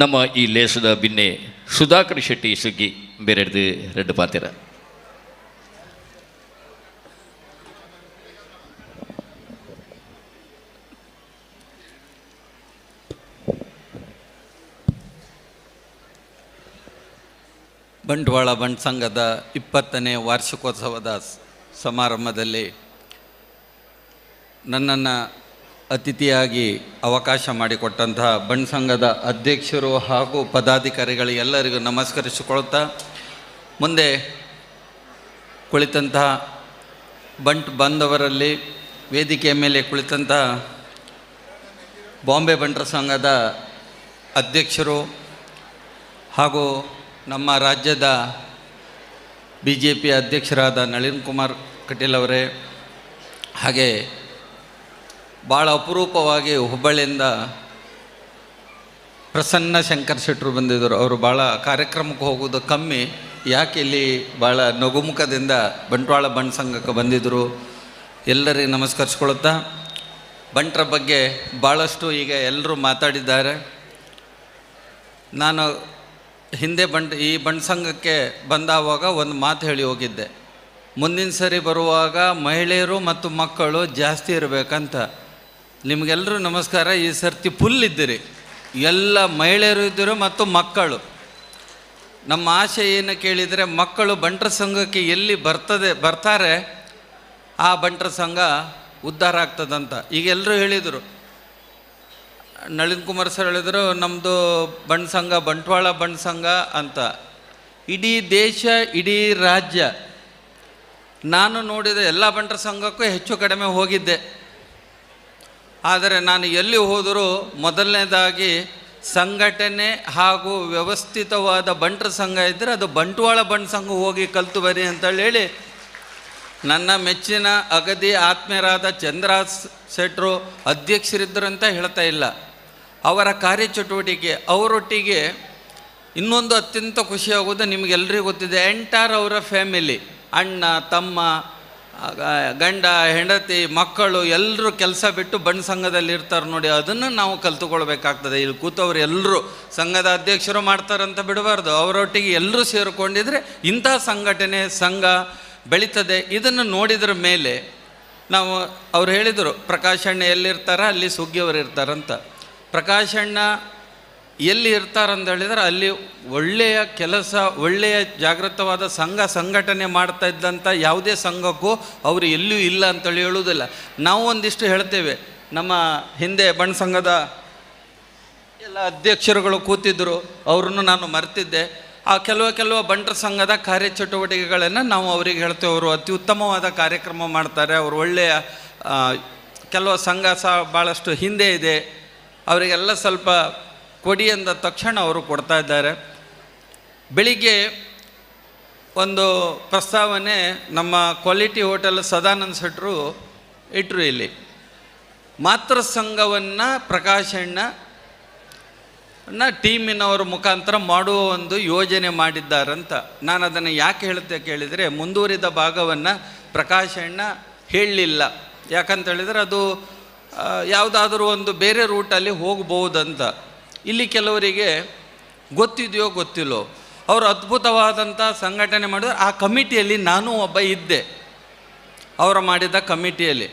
ನಮ್ಮ ಈ ಲೇಸದ ಬಿನ್ನೆ ಸುಧಾಕರ್ ಶೆಟ್ಟಿ ಸುಗ್ಗಿ ಬೇರೆಡ್ದು ರೆಡ್ಡು ಪಾತಿರ. ಬಂಟ್ವಾಳ ಬಂಟ್ ಸಂಘದ 20ನೇ ವಾರ್ಷಿಕೋತ್ಸವದ ಸಮಾರಂಭದಲ್ಲಿ ನನ್ನನ್ನು ಅತಿಥಿಯಾಗಿ ಅವಕಾಶ ಮಾಡಿಕೊಟ್ಟಂತಹ ಬಂಟ್ ಸಂಘದ ಅಧ್ಯಕ್ಷರು ಹಾಗೂ ಪದಾಧಿಕಾರಿಗಳಿಗೆಲ್ಲರಿಗೂ ನಮಸ್ಕರಿಸಿಕೊಳ್ಳುತ್ತಾ, ಮುಂದೆ ಕುಳಿತಂತಹ ಬಂಟ್ ಬಂದವರಲ್ಲಿ ವೇದಿಕೆಯ ಮೇಲೆ ಕುಳಿತಂತಹ ಬಾಂಬೆ ಬಂಟರ ಸಂಘದ ಅಧ್ಯಕ್ಷರು ಹಾಗೂ ನಮ್ಮ ರಾಜ್ಯದ ಬಿ ಜೆ ಪಿ ಅಧ್ಯಕ್ಷರಾದ ನಳಿನ್ ಕುಮಾರ್ ಕಟೀಲ್ ಅವರೇ, ಹಾಗೆ ಭಾಳ ಅಪರೂಪವಾಗಿ ಹುಬ್ಬಳ್ಳಿಯಿಂದ ಪ್ರಸನ್ನ ಶಂಕರ್ ಶೆಟ್ಟರು ಬಂದಿದ್ದರು. ಅವರು ಭಾಳ ಕಾರ್ಯಕ್ರಮಕ್ಕೆ ಹೋಗೋದು ಕಮ್ಮಿ, ಯಾಕೆ ಇಲ್ಲಿ ಭಾಳ ನಗುಮುಖದಿಂದ ಬಂಟ್ವಾಳ ಬಂಟ್ ಸಂಘಕ್ಕೆ ಬಂದಿದ್ದರು. ಎಲ್ಲರಿಗೂ ನಮಸ್ಕರಿಸ್ಕೊಳ್ಳುತ್ತಾ, ಬಂಟರ ಬಗ್ಗೆ ಭಾಳಷ್ಟು ಈಗ ಎಲ್ಲರೂ ಮಾತಾಡಿದ್ದಾರೆ. ನಾನು ಹಿಂದೆ ಈ ಬಂಟ್ ಸಂಘಕ್ಕೆ ಬಂದಾವಾಗ ಒಂದು ಮಾತು ಹೇಳಿ ಹೋಗಿದ್ದೆ, ಮುಂದಿನ ಸರಿ ಬರುವಾಗ ಮಹಿಳೆಯರು ಮತ್ತು ಮಕ್ಕಳು ಜಾಸ್ತಿ ಇರಬೇಕಂತ. ನಿಮಗೆಲ್ಲರೂ ನಮಸ್ಕಾರ. ಈ ಸರ್ತಿ ಫುಲ್ ಇದ್ದಿರಿ, ಎಲ್ಲ ಮಹಿಳೆಯರು ಇದ್ದರು ಮತ್ತು ಮಕ್ಕಳು. ನಮ್ಮ ಆಶೆ ಏನು ಕೇಳಿದರೆ, ಮಕ್ಕಳು ಬಂಟರ ಸಂಘಕ್ಕೆ ಎಲ್ಲಿ ಬರ್ತಾರೆ ಆ ಬಂಟರ ಸಂಘ ಉದ್ಧಾರ ಆಗ್ತದಂತ. ಈಗ ಎಲ್ಲರೂ ಹೇಳಿದರು, ನಳಿನ್ ಕುಮಾರ್ ಸರ್ ಹೇಳಿದರು, ನಮ್ಮದು ಬಂಟ್ ಸಂಘ ಬಂಟ್ವಾಳ ಬಂಟ್ ಸಂಘ ಅಂತ. ಇಡೀ ದೇಶ ಇಡೀ ರಾಜ್ಯ ನಾನು ನೋಡಿದ ಎಲ್ಲ ಬಂಟರ ಸಂಘಕ್ಕೂ ಹೆಚ್ಚು ಕಡಿಮೆ ಹೋಗಿದ್ದೆ. ಆದರೆ ನಾನು ಎಲ್ಲಿ ಹೋದರೂ ಮೊದಲನೇದಾಗಿ ಸಂಘಟನೆ ಹಾಗೂ ವ್ಯವಸ್ಥಿತವಾದ ಬಂಟರ ಸಂಘ ಇದ್ದರೆ ಅದು ಬಂಟ್ವಾಳ ಬಂಟ್ ಸಂಘ, ಹೋಗಿ ಕಲಿತು ಬನ್ನಿ ಅಂತೇಳಿ ನನ್ನ ಮೆಚ್ಚಿನ ಅಗದಿ ಆತ್ಮೀಯರಾದ ಚಂದ್ರ ಶೆಟ್ಟರು ಅಧ್ಯಕ್ಷರಿದ್ದರು ಅಂತ ಹೇಳ್ತಾ ಇಲ್ಲ. ಅವರ ಕಾರ್ಯಚಟುವಟಿಕೆ ಅವರೊಟ್ಟಿಗೆ ಇನ್ನೊಂದು ಅತ್ಯಂತ ಖುಷಿಯಾಗೋದು ನಿಮಗೆಲ್ಲರಿಗೂ ಗೊತ್ತಿದೆ, ಎಂಟಾರ್ ಅವರ ಫ್ಯಾಮಿಲಿ, ಅಣ್ಣ ತಮ್ಮ ಗಂಡ ಹೆಂಡತಿ ಮಕ್ಕಳು ಎಲ್ಲರೂ ಕೆಲಸ ಬಿಟ್ಟು ಬಂಟ್ ಸಂಘದಲ್ಲಿ ಇರ್ತಾರೆ ನೋಡಿ. ಅದನ್ನು ನಾವು ಕಲ್ತುಕೊಳ್ಬೇಕಾಗ್ತದೆ. ಇಲ್ಲಿ ಕೂತವ್ರು ಎಲ್ಲರೂ ಸಂಘದ ಅಧ್ಯಕ್ಷರು ಮಾಡ್ತಾರಂತ ಬಿಡಬಾರ್ದು, ಅವರೊಟ್ಟಿಗೆ ಎಲ್ಲರೂ ಸೇರಿಕೊಂಡಿದ್ರೆ ಇಂಥ ಸಂಘಟನೆ ಸಂಘ ಬೆಳೀತದೆ. ಇದನ್ನು ನೋಡಿದ್ರ ಮೇಲೆ ನಾವು, ಅವ್ರು ಹೇಳಿದರು ಪ್ರಕಾಶಣ್ಣ ಎಲ್ಲಿರ್ತಾರ ಅಲ್ಲಿ ಸುಗ್ಗಿಯವರು ಇರ್ತಾರಂತ. ಪ್ರಕಾಶಣ್ಣ ಎಲ್ಲಿ ಇರ್ತಾರಂತ ಹೇಳಿದರೆ ಅಲ್ಲಿ ಒಳ್ಳೆಯ ಕೆಲಸ, ಒಳ್ಳೆಯ ಜಾಗೃತವಾದ ಸಂಘ ಸಂಘಟನೆ ಮಾಡ್ತಾ ಇದ್ದಂಥ ಯಾವುದೇ ಸಂಘಕ್ಕೂ ಅವರು ಎಲ್ಲೂ ಇಲ್ಲ ಅಂತೇಳಿ ಹೇಳುವುದಿಲ್ಲ. ನಾವು ಒಂದಿಷ್ಟು ಹೇಳ್ತೇವೆ. ನಮ್ಮ ಹಿಂದೆ ಬಂಟ್ ಸಂಘದ ಎಲ್ಲ ಅಧ್ಯಕ್ಷರುಗಳು ಕೂತಿದ್ದರು, ಅವ್ರನ್ನು ನಾನು ಮರ್ತಿದ್ದೆ. ಆ ಕೆಲವು ಬಂಟರ ಸಂಘದ ಕಾರ್ಯಚಟುವಟಿಕೆಗಳನ್ನು ನಾವು ಅವರಿಗೆ ಹೇಳ್ತೇವೆ. ಅವರು ಅತಿ ಉತ್ತಮವಾದ ಕಾರ್ಯಕ್ರಮ ಮಾಡ್ತಾರೆ, ಅವರು ಒಳ್ಳೆಯ ಕೆಲವು ಸಂಘ ಸಹ ಭಾಳಷ್ಟು ಹಿಂದೆ ಇದೆ, ಅವರಿಗೆಲ್ಲ ಸ್ವಲ್ಪ ಕೊಡಿ ಅಂದ ತಕ್ಷಣ ಅವರು ಕೊಡ್ತಾ ಇದ್ದಾರೆ. ಬೆಳಿಗ್ಗೆ ಒಂದು ಪ್ರಸ್ತಾವನೆ ನಮ್ಮ ಕ್ವಾಲಿಟಿ ಹೋಟೆಲ್ ಸದಾನಂದ ಶೆಟ್ಟರು ಇಟ್ಟರು. ಇಲ್ಲಿ ಮಾತೃ ಸಂಘವನ್ನು ಪ್ರಕಾಶಣ್ಣ ಟೀಮಿನವರ ಮುಖಾಂತರ ಮಾಡುವ ಒಂದು ಯೋಜನೆ ಮಾಡಿದ್ದಾರಂತ. ನಾನು ಅದನ್ನು ಯಾಕೆ ಹೇಳುತ್ತೆ ಕೇಳಿದರೆ, ಮುಂದುವರಿದ ಭಾಗವನ್ನು ಪ್ರಕಾಶಣ್ಣ ಹೇಳಲಿಲ್ಲ. ಯಾಕಂತೇಳಿದರೆ ಅದು ಯಾವುದಾದ್ರೂ ಒಂದು ಬೇರೆ ರೂಟಲ್ಲಿ ಹೋಗ್ಬೋದಂತ. ಇಲ್ಲಿ ಕೆಲವರಿಗೆ ಗೊತ್ತಿದೆಯೋ ಗೊತ್ತಿಲ್ಲೋ, ಅವರು ಅದ್ಭುತವಾದಂಥ ಸಂಘಟನೆ ಮಾಡಿದ್ರು. ಆ ಕಮಿಟಿಯಲ್ಲಿ ನಾನೂ ಒಬ್ಬ ಇದ್ದೆ. ಅವರು ಮಾಡಿದ ಕಮಿಟಿಯಲ್ಲಿ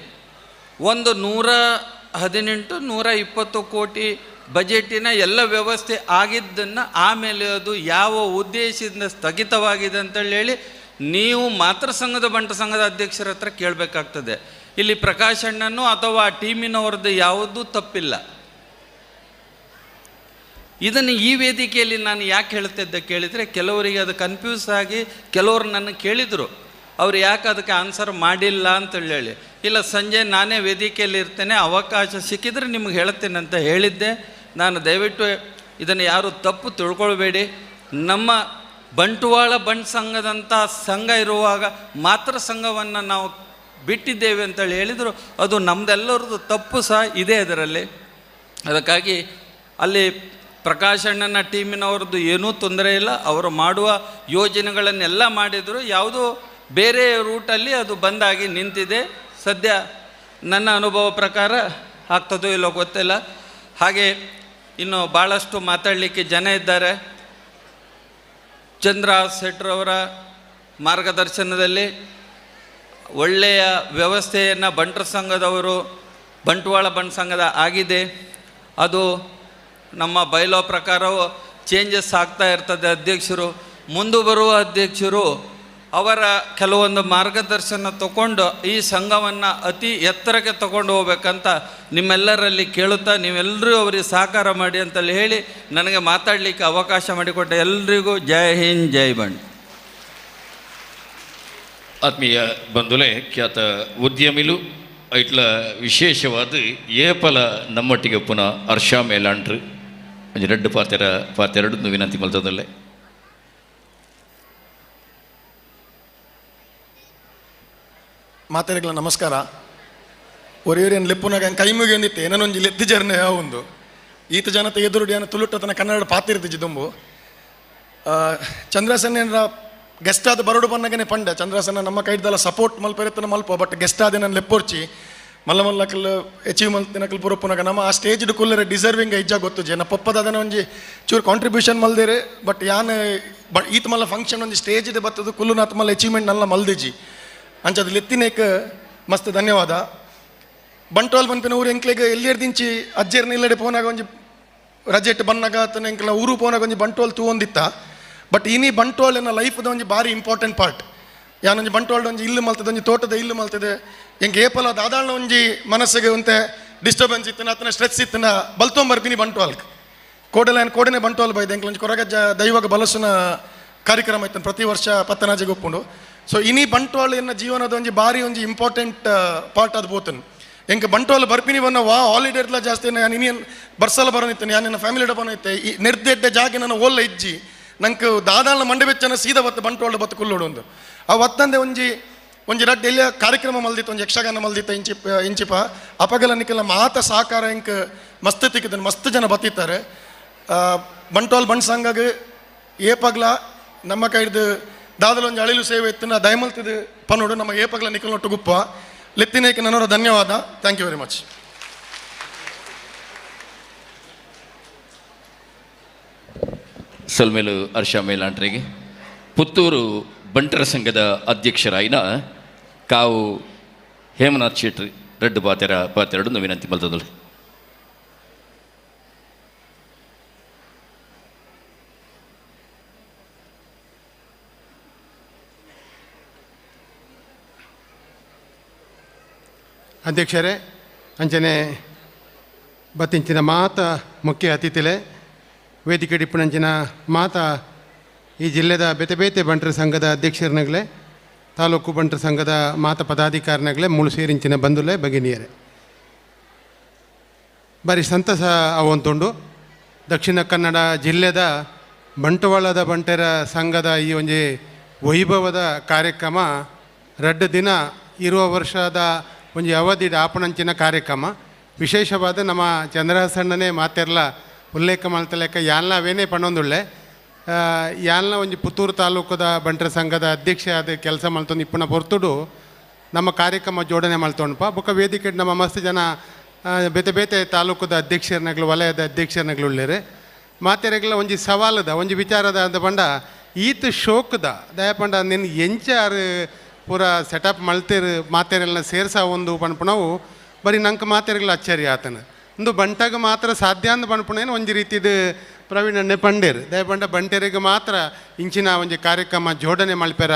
ಒಂದು 118 120 ಕೋಟಿ ಬಜೆಟಿನ ಎಲ್ಲ ವ್ಯವಸ್ಥೆ ಆಗಿದ್ದನ್ನು ಆಮೇಲೆ ಅದು ಯಾವ ಉದ್ದೇಶದಿಂದ ಸ್ಥಗಿತವಾಗಿದೆ ಅಂತೇಳಿ ನೀವು ಮಾತೃ ಸಂಘದ ಬಂಟ ಸಂಘದ ಅಧ್ಯಕ್ಷರ ಹತ್ರ ಕೇಳಬೇಕಾಗ್ತದೆ. ಇಲ್ಲಿ ಪ್ರಕಾಶಣ್ಣನೂ ಅಥವಾ ಟೀಮಿನವ್ರದ್ದು ಯಾವುದೂ ತಪ್ಪಿಲ್ಲ. ಇದನ್ನು ಈ ವೇದಿಕೆಯಲ್ಲಿ ನಾನು ಯಾಕೆ ಹೇಳ್ತಿದ್ದೆ ಕೇಳಿದರೆ, ಕೆಲವರಿಗೆ ಅದು ಕನ್ಫ್ಯೂಸ್ ಆಗಿ ಕೆಲವರು ನನ್ನ ಕೇಳಿದರು, ಅವ್ರು ಯಾಕೆ ಅದಕ್ಕೆ ಆನ್ಸರ್ ಮಾಡಿಲ್ಲ ಅಂತೇಳಿ. ಇಲ್ಲ, ಸಂಜೆ ನಾನೇ ವೇದಿಕೆಯಲ್ಲಿ ಇರ್ತೇನೆ, ಅವಕಾಶ ಸಿಕ್ಕಿದರೆ ನಿಮ್ಗೆ ಹೇಳ್ತೇನೆ ಅಂತ ಹೇಳಿದ್ದೆ ನಾನು. ದಯವಿಟ್ಟು ಇದನ್ನು ಯಾರೂ ತಪ್ಪು ತಿಳ್ಕೊಳ್ಬೇಡಿ. ನಮ್ಮ ಬಂಟ್ವಾಳ ಬಂಟ್ ಸಂಘದಂಥ ಸಂಘ ಇರುವಾಗ ಮಾತೃ ಸಂಘವನ್ನು ನಾವು ಬಿಟ್ಟಿದ್ದೇವೆ ಅಂತೇಳಿ ಹೇಳಿದರು. ಅದು ನಮ್ಮದೆಲ್ಲರದ್ದು ತಪ್ಪು ಸಹ ಇದೆ ಅದರಲ್ಲಿ. ಅದಕ್ಕಾಗಿ ಅಲ್ಲಿ ಪ್ರಕಾಶಣ್ಣನ ಟೀಮಿನವ್ರದ್ದು ಏನೂ ತೊಂದರೆ ಇಲ್ಲ. ಅವರು ಮಾಡುವ ಯೋಜನೆಗಳನ್ನೆಲ್ಲ ಮಾಡಿದರು, ಯಾವುದೋ ಬೇರೆ ರೂಟಲ್ಲಿ ಅದು ಬಂದಾಗಿ ನಿಂತಿದೆ. ಸದ್ಯ ನನ್ನ ಅನುಭವ ಪ್ರಕಾರ ಆಗ್ತದೋ ಇಲ್ಲೋ ಗೊತ್ತಿಲ್ಲ. ಹಾಗೆ ಇನ್ನು ಭಾಳಷ್ಟು ಮಾತಾಡಲಿಕ್ಕೆ ಜನ ಇದ್ದಾರೆ. ಚಂದ್ರ ಶೆಟ್ಟರವರ ಮಾರ್ಗದರ್ಶನದಲ್ಲಿ ಒಳ್ಳೆಯ ವ್ಯವಸ್ಥೆಯನ್ನು ಬಂಟರ ಸಂಘದವರು, ಬಂಟ್ವಾಳ ಬಂಟ್ ಸಂಘದ ಆಗಿದೆ. ಅದು ನಮ್ಮ ಬೈಲೋ ಪ್ರಕಾರವು ಚೇಂಜಸ್ ಆಗ್ತಾ ಇರ್ತದೆ. ಅಧ್ಯಕ್ಷರು, ಮುಂದೆ ಬರುವ ಅಧ್ಯಕ್ಷರು ಅವರ ಕೆಲವೊಂದು ಮಾರ್ಗದರ್ಶನ ತಗೊಂಡು ಈ ಸಂಘವನ್ನು ಅತಿ ಎತ್ತರಕ್ಕೆ ತಗೊಂಡು ಹೋಗ್ಬೇಕಂತ ನಿಮ್ಮೆಲ್ಲರಲ್ಲಿ ಕೇಳುತ್ತಾ, ನೀವೆಲ್ಲರೂ ಅವರಿಗೆ ಸಹಕಾರ ಮಾಡಿ ಅಂತೇಳಿ ಹೇಳಿ ನನಗೆ ಮಾತಾಡಲಿಕ್ಕೆ ಅವಕಾಶ ಮಾಡಿಕೊಟ್ಟ ಎಲ್ರಿಗೂ ಜೈ ಹಿಂದ್, ಜೈ ಬಂಡ್. ಆತ್ಮೀಯ ಬಂಧುಲೆ, ಖ್ಯಾತ ಉದ್ಯಮಿಲು ಐಟ್ಲ ವಿಶೇಷವಾದ ಏಪಲ ನಮ್ಮೊಟ್ಟಿಗೆ ಪುನಃ ಹರ್ಷ ಮೇಲಾಂಡ್ರು ಒಂಜಿ ರಡ್ಡು ಪಾತೆರ ಪಾತೆರಡು ವಿನಂತಿ ಮಲ್ತದಲ್ಲೇ. ಮಾತೆರೆಗಳ ನಮಸ್ಕಾರ. ಒರಿಯೊರಿಯನ್ ಲೆಪ್ಪುನಾಗ ಕೈ ಮುಗಿಯೊಂದಿತ್ತೆ ಏನೊಂಜಿ ಲೆತ್ತಿ ಜರ್ನೆ ಒಂದು ಈತ ಜನತೆ ಎದುರುಡಿ ಅನ್ನ ತುಳುಟ್ಟತನ ಕನ್ನಡ ಪಾತಿರ್ತಿಜಿ ದುಂಬು. ಚಂದ್ರಸನ್ನೇನರ ಗೆಸ್ಟ್ ಆದ ಬರೋಡು ಬನ್ನಗನೆ ಪಂಡ ಚಂದ್ರಸನ್ನ ನಮ್ಮ ಕೈಡ್ದಲ್ಲ ಸಪೋರ್ಟ್ ಮಲ್ಪೆರೆತ್ತನ ಮಲ್ಪ, ಬಟ್ ಗೆಸ್ಟ್ ಆದ ನನ್ನ ಲೆಪ್ಪೊರ್ಚಿ ಮಲ್ಲ ಮಲ್ಲಕಲ್ ಅಚೀವ್ ಮಲ್ತಿನಕಲ್ ಪುರಪ್ಪುನಾಗ ನಮ್ಮ ಆ ಸ್ಟೇಜ್ ಕುಲ್ಲರೆ ಡಿಸರ್ವಿಂಗ್ ಇಜ್ಜ ಗೊತ್ತು ಜನ ಪಪ್ಪದ ಒಂಜಿ ಚೂರು ಕಾಂಟ್ರಿಬ್ಯೂಷನ್ ಮಲ್ದೇರೆ, ಬಟ್ ಯಾನ್ ಬಟ್ ಈತ ಮಲ್ಲ ಫಂಕ್ಷನ್ ಒಂಜಿ ಸ್ಟೇಜ್ ಬತ್ತದು ಕುಲ್ಲುನಾತ್ ಮಲ್ಲ ಅಚೀವ್ಮೆಂಟ್ ನಲ್ಲ ಮಲ್ದಿಜಿ ಅಂಚದ ಲೆತ್ತಿನೇಕ್ ಮಸ್ತ್ ಧನ್ಯವಾದ. ಬಂಟ್ವಾಲ್ ಪನ್ಪಿನ ಊರು ಎಂಕ್ಲೆಗ್ ಎಲ್ಲಿಯರ್ದಿಂಚಿ ಅಜ್ಜೇರ್ನ ಇಲ್ಲಡೆ ಪೋನಾಗ ಒಂಜಿ ರಜೆಟ್ ಬನ್ನಾಗ ಆತನ ಎಂಕ್ಲ ಊರು ಪೋನಾಗ ಒಂಜಿ ಬಂಟ್ವಾಲ್ ತೂವೊಂದಿತ್ತ. ಬಟ್ ಇನಿ ಬಂಟ್ವಾಲ್ ಎನ್ನ ಲೈಫ್ದ ಒಂಜಿ ಭಾರಿ ಇಂಪಾರ್ಟೆಂಟ್ ಪಾರ್ಟ್. ಯಾನೊಂಜಿ ಬಂಟ್ವಾಲ್ಡ್ ಒಂಜಿ ಇಲ್ಲು ಮಲ್ತದೆ, ಒಂಜಿ ತೋಟದ ಇಲ್ಲು ಮಲ್ತದೆ. ಎಂಕ್ ಏಪಲ ದಾದಾಳ್ನ ಒಂಜಿ ಮನಸ್ಸಿಗೆ ಒಂತೆ ಡಿಸ್ಟರ್ಬೆನ್ಸ್ ಇತ್ತನ ಆತನ ಸ್ಟ್ರೆಸ್ ಇತ್ತನ ಬಲ್ತೊಂಬರ್ಪಿನಿ ಬಂಟ್ವಾಲ್ಕ್ ಕೋಡಲ ಕೋಡನೆ ಬಂಟ್ವಾಲ್ ಬೈದೆ ಎಂಕ್ಲ ಒಂಜಿ ಕೊರಗಜ್ಜ ದೈವಗ ಬಲಸುನ ಕಾರ್ಯಕ್ರಮ ಇತ್ತನ ಪ್ರತಿ ವರ್ಷ ಪತ್ತನಾಜೆಗೆ ಒಪ್ಪುಂಡು. ಸೊ ಇನಿ ಬಂಟ್ವಾಲ್ ಎನ್ನ ಜೀವನದ ಒಂಜಿ ಭಾರಿ ಒಂಜಿ ಇಂಪಾರ್ಟೆಂಟ್ ಪಾರ್ಟ್ ಅದು ಬೋತನ್. ಎಂಕ್ ಬಂಟ್ವಾಲ್ ಬರ್ಪಿನಿ ಬನ್ನ ವಾ ಹಾಲಿಡೇರ್ಲ ಜಾಸ್ತಿ ನಾನು ಇನ್ನೇನು ಬರ್ಸಲ ಬರೋನಿತ್ತೆ, ನಾನು ನನ್ನ ಫ್ಯಾಮಿಲಿ ಬರೋನಿತ್ತೆ. ಈ ನೆರ್ದೆಡ್ಡೆ ಜಾಗೆ ನನ್ನ ಓಲ್ಲ ಇಜ್ಜಿ ನಂಗೆ ದಾದಾಳ್ನ ಮಂಡೆ ಬೆಚ್ಚನ ಸೀದಾ ಬತ್ತು ಬಂಟ್ವಾಳ ಬತ್ತು ಕುಲ್ಲೋಡು ಒಂದು ಆ ಒತ್ತಂದೆ ಒಂಜಿ ಒಂಜಿ ರಡ್ಡ್ ಎಲ್ಲಿಯ ಕಾರ್ಯಕ್ರಮ ಮಲ್ದಿತ್ತು, ಒಂಜಿ ಯಕ್ಷಗಾನ ಮಲ್ದಿತ್ತ ಇಂಚಿಪ ಇಂಚಿಪ ಅಪಗಲ ನಿಕ್ಕೆಲ್ಲ ಮಾತ ಸಹಕಾರ ಎಂಕ್ ಮಸ್ತ್ ತಿಕ್ಕಿದ್ದಾನೆ, ಮಸ್ತ್ ಜನ ಬತ್ತಿತ್ತಾರೆ. ಬಂಟ್ವಾಲ್ ಬಂಟ್ ಸಂಘಗ್ ಏಪಗ್ಲ ನಮ್ಮ ಕೈಡ್ದು ದಾದಲ ಒಂಜಿ ಅಳಿಲು ಸೇವೆ ಇತ್ತು ದಯಮಲ್ತಿದ್ದು ಪನ್ನೋಡು ನಮ್ಮ ಏಪಗ್ಲ ನಿಕ್ಕಲ್ ಗುಪ್ಪ ಲೆತ್ತಿನೇಕೆ ನನ್ನವರ ಧನ್ಯವಾದ. Thank you very much. ಸೊಲ್ಮೇಲು ಹರ್ಷ ಮೇಲಾಂಟ್ರಿಗೆ ಪುತ್ತೂರು ಬಂಟರ ಸಂಘದ ಅಧ್ಯಕ್ಷರಾಯಿನ ಕಾವು ಹೇಮನಾಥ್ ಶೆಟ್ಟಿ ರಡ್ಡು ಪಾತೆರ ಪಾತೆರಡು ವಿನಂತಿ ಮಲ್ತದಳು. ಅಧ್ಯಕ್ಷರೇ, ಅಂಚನೆ ಬತ್ತಿಂಚಿನ ಮಾತ ಮುಖ್ಯ ಅತಿಥಿಲೆ, ವೇದಿಕೆ ಡಿಪ್ಪುನಂಚಿನ ಮಾತ ಈ ಜಿಲ್ಲೆದ ಬೇತೆ ಬೇತೆ ಬಂಟರ ಸಂಘದ ಅಧ್ಯಕ್ಷರನಗಲೇ, ತಾಲೂಕು ಬಂಟರ ಸಂಘದ ಮಾತ ಪದಾಧಿಕಾರಿನಗಲೇ, ಮೂಳು ಸೇರಿಂಚಿನ ಬಂಧುಲೆ ಬಗಿನಿಯರೆ, ಬಾರಿ ಸಂತಸ ಅವಂತುಂಡು. ದಕ್ಷಿಣ ಕನ್ನಡ ಜಿಲ್ಲೆದ ಬಂಟ್ವಾಳದ ಬಂಟರ ಸಂಘದ ಈ ಒಂಜಿ ವೈಭವದ ಕಾರ್ಯಕ್ರಮ ರಡ್ಡು ದಿನ ಇರುವ ವರ್ಷದ ಒಂಜಿ ಅವಧಿಡ್ ಆಪಣಂಚಿನ ಕಾರ್ಯಕ್ರಮ ವಿಶೇಷವಾದ ನಮ್ಮ ಚಂದ್ರಹಾಸಣ್ಣನೇ ಮಾತೆರ್ಲ ಉಲ್ಲೇಖ ಮಲ್ತಲೆಕ್ಕ ಯಾಲ್ನ ಅವೇನೇ ಪಣ್ಣೊಂದುಳ್ಳೆ ಯಾಲ್ನ ಒಂಜಿ ಪುತ್ತೂರು ತಾಲೂಕದ ಬಂಟರ ಸಂಘದ ಅಧ್ಯಕ್ಷ ಆದ ಕೆಲಸ ಮಲ್ತೊಂದು ಇಪ್ಪನ ಪೊರ್ತುಡು ನಮ್ಮ ಕಾರ್ಯಕ್ರಮ ಜೋಡಣೆ ಮಲ್ತೊಂಡಪ್ಪ. ಬೊಕ್ಕ ವೇದಿಕೆ ನಮ್ಮ ಮಸ್ತ್ ಜನ ಬೇತೆ ಬೇತೆ ತಾಲೂಕದ ಅಧ್ಯಕ್ಷರನಗ್ಲು ವಲಯದ ಅಧ್ಯಕ್ಷರನಗ್ಲು ಉಳ್ಳೇರು ಮಾತೆರೆಗ್ಲ ಒಂಜಿ ಸವಾಲದ ಒಂಜಿ ವಿಚಾರದ ಅಂದ ಪಂಡ ಈತ ಶೋಕದ ದಯಪಂಡ ನಿನ್ನ ಎಂಚಾರು ಪೂರ ಸೆಟಪ್ ಮಲ್ತೇರು ಮಾತೆರೆಲ್ಲ ಸೇರ್ಸ ಒಂದು ಪನ್ಪುಣವು ಬರೀ ನಂಗೆ ಮಾತೆರೆಗ್ಲ ಅಚ್ಚರಿ ಆತನ ಒಂದು ಬಂಟಾಗ ಮಾತ್ರ ಸಾಧ್ಯ ಅಂದ ಪನ್ಪುಣೇನು ಒಂಜಿ ರೀತಿದು ಪ್ರವೀಣಣ್ಣೆ ಪಂಡೇರು ದಯಪಂಡ ಬಂಟೆರಿಗೆ ಮಾತ್ರ ಇಂಚಿನ ಒಂಜಿ ಕಾರ್ಯಕ್ರಮ ಜೋಡಣೆ ಮಲ್ಪೆರ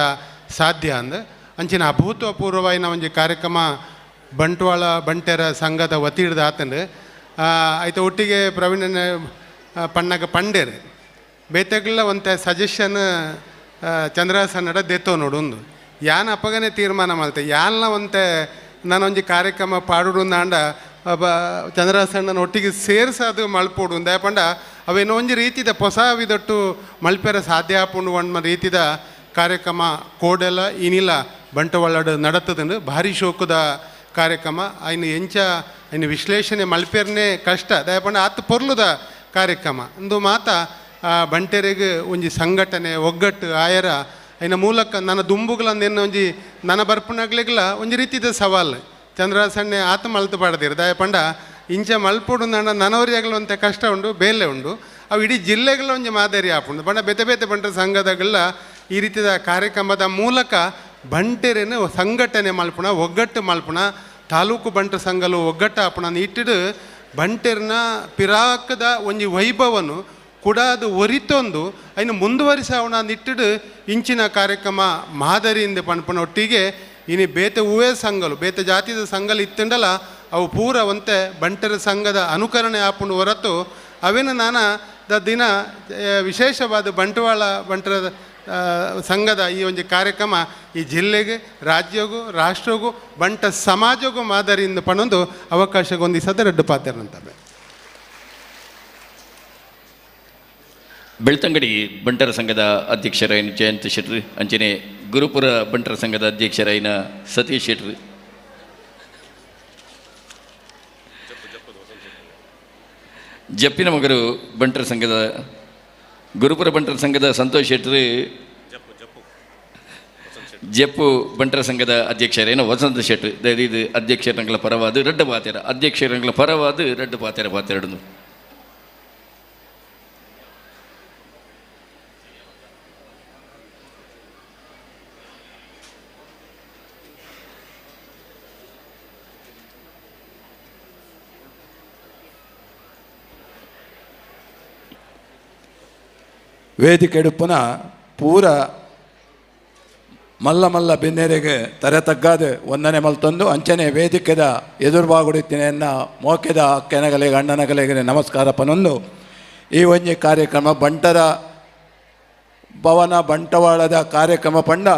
ಸಾಧ್ಯ ಅಂದ ಅಂಚಿನ ಅಭೂತಪೂರ್ವವಾಯಿನ ಒಂಜಿ ಕಾರ್ಯಕ್ರಮ ಬಂಟ್ವಾಳ ಬಂಟೆರ ಸಂಘದ ವತಿಡ್ದ ಆತಂಡು ಆಯ್ತು ಒಟ್ಟಿಗೆ ಪ್ರವೀಣಣ್ಣೆ ಪಣ್ಣಗ ಪಂಡೇರು ಬೇತೆಗ್ಲ ಒಂತೆ ಸಜೆಷನ್ ಚಂದ್ರಹಾಸನ್ನಡ ದೇತೋ ನೋಡು ಒಂದು ಯಾನ್ ಅಪ್ಪಗನೇ ತೀರ್ಮಾನ ಮಲ್ತೆ ಯಾನ್ನ ಒಂತೆ ನಾನೊಂಜಿ ಕಾರ್ಯಕ್ರಮ ಪಾಡುಡು ಅಂಡ ಚಂದ್ರಹಾಸಣ್ಣನ ಒಟ್ಟಿಗೆ ಸೇರ್ಸದು ಮಲ್ಪೋಡು ದಯಪಂಡ ಅವೇನೋ ಒಂಜಿ ರೀತಿದ ಹೊಸ ವಿದೊಟ್ಟು ಮಲ್ಪೆರ ಸಾಧ್ಯ ಆಪುಂಡು ಒಂದ್ ರೀತಿದ ಕಾರ್ಯಕ್ರಮ ಕೋಡೆಲ ಇನಿಲ ಬಂಟವಾಳಡು ನಡತದಂಡು ಭಾರಿ ಶೋಕದ ಕಾರ್ಯಕ್ರಮ ಐನು ಎಂಚ ಐನು ವಿಶ್ಲೇಷಣೆ ಮಲ್ಪೆರ್ನೇ ಕಷ್ಟ ದಯಪಂಡ ಆತ ಪೊರ್ಲುದ ಕಾರ್ಯಕ್ರಮ ಒಂದು ಮಾತ ಬಂಟೆರೆಗ್ ಒಂಜಿ ಸಂಘಟನೆ ಒಗ್ಗಟ್ಟು ಆಯರ ಐನ ಮೂಲಕ ನನ್ನ ದುಂಬುಗಳಂದೇನು ಒಂಜಿ ನನ್ನ ಬರ್ಪುನಗ್ಲಿಗ್ಲ ಒಂಜಿ ರೀತಿದ ಸವಾಲು ಚಂದ್ರಸಣ್ಣೆ ಆತ ಮಲ್ತು ಪಾಡ್ದಿರು ದಯಪಂಡ ಇಂಚ ಮಲ್ಪೊಡು ನನ್ನ ನನವರಿಯಾಗಲು ಕಷ್ಟ ಉಂಡು ಬೇಲೆ ಉಂಡು ಅವು ಇಡೀ ಜಿಲ್ಲೆಗಳ ಒಂಜಿ ಮಾದರಿ ಆಪುಂಡು ಬಣ್ಣ ಬೇತೆ ಬೇತೆ ಬಂಟರ ಸಂಘದಗಳೆಲ್ಲ ಈ ರೀತಿಯ ಕಾರ್ಯಕ್ರಮದ ಮೂಲಕ ಬಂಟೆರೇನು ಸಂಘಟನೆ ಮಲ್ಪುಣ ಒಗ್ಗಟ್ಟು ಮಲ್ಪುಣ ತಾಲೂಕು ಬಂಟರ ಸಂಘಲು ಒಗ್ಗಟ್ಟು ಆಪುಣ ಇಟ್ಟಿಡು ಬಂಟೆರ್ನ ಪಿರಾಕದ ಒಂಜಿ ವೈಭವನು ಕೂಡ ಅದು ಒರಿತೊಂದು ಐನು ಮುಂದುವರಿಸವಣ ನಿಟ್ಟಿಡು ಇಂಚಿನ ಕಾರ್ಯಕ್ರಮ ಮಾದರಿಯಿಂದ ಪನ್ಪುಣ ಒಟ್ಟಿಗೆ ಇನಿ ಬೇತೆ ಹೂವೇ ಸಂಘಲು ಬೇತೆ ಜಾತಿದ ಸಂಘಲು ಇತ್ತಂಡಲ ಅವು ಪೂರ ಒಂತೆ ಬಂಟರ ಸಂಘದ ಅನುಕರಣೆ ಆಪುಂಡು ಹೊರತು ಅವೇನು ನಾನ the ದಿನ ವಿಶೇಷವಾದ ಬಂಟ್ವಾಳ ಬಂಟರ ಸಂಘದ ಈ ಒಂದು ಕಾರ್ಯಕ್ರಮ ಈ ಜಿಲ್ಲೆಗೆ ರಾಜ್ಯಗೂ ರಾಷ್ಟ್ರಗೂ ಬಂಟ ಸಮಾಜಗೂ ಮಾದರಿಯಿಂದ ಪಣೊಂದು ಅವಕಾಶಗೊಂದಿಸದ ರಡ್ಡು ಪಾತ್ರರಂತವೆ. ಬೆಳ್ತಂಗಡಿ ಬಂಟರ ಸಂಘದ ಅಧ್ಯಕ್ಷರಾಯಿನ ಜಯಂತ ಶೆಟ್ರು, ಅಂಚನೆ ಗುರುಪುರ ಬಂಟರ ಸಂಘದ ಅಧ್ಯಕ್ಷರಾಯಿನ ಸತೀಶ್ ಶೆಟ್ರು, ಜಪ್ಪಿನ ಮಗರು ಬಂಟರ ಸಂಘದ ಗುರುಪುರ ಬಂಟರ ಸಂಘದ ಸಂತೋಷ್ ಶೆಟ್ರು, ಜಪ್ಪು ಬಂಟರ ಸಂಘದ ಅಧ್ಯಕ್ಷರೇನು ವಸಂತ ಶೆಟ್ರು, ಇದು ಅಧ್ಯಕ್ಷರಂಗಳ ಪರವಾದ ರಡ್ಡು ಪಾತೆರ ಅಧ್ಯಕ್ಷರಂಗಳ ಪರವಾದ ರಡ್ಡು ಪಾತೆರ ಪಾತೆರಡು. ವೇದಿಕೆಡುಪ್ಪುನ ಪೂರ ಮಲ್ಲ ಮಲ್ಲ ಬಿನ್ನೆರೆಗೆ ತರೆ ತಗ್ಗಾದ ಒಂದನೆ ಮಲ್ತೊಂದು ಅಂಚನೆ ವೇದಿಕೆದ ಎದುರುಬಾಗುಡಿತ್ತಿನ ಮೋಕೆದ ಅಕ್ಕನಗಲಿಗೆ ಅಣ್ಣನಗಲಿಗೆ ನಮಸ್ಕಾರ ಪನೊಂದು ಈ ಒಂಜಿ ಕಾರ್ಯಕ್ರಮ ಬಂಟರ ಭವನ ಬಂಟವಾಳದ ಕಾರ್ಯಕ್ರಮ ಪಂಡ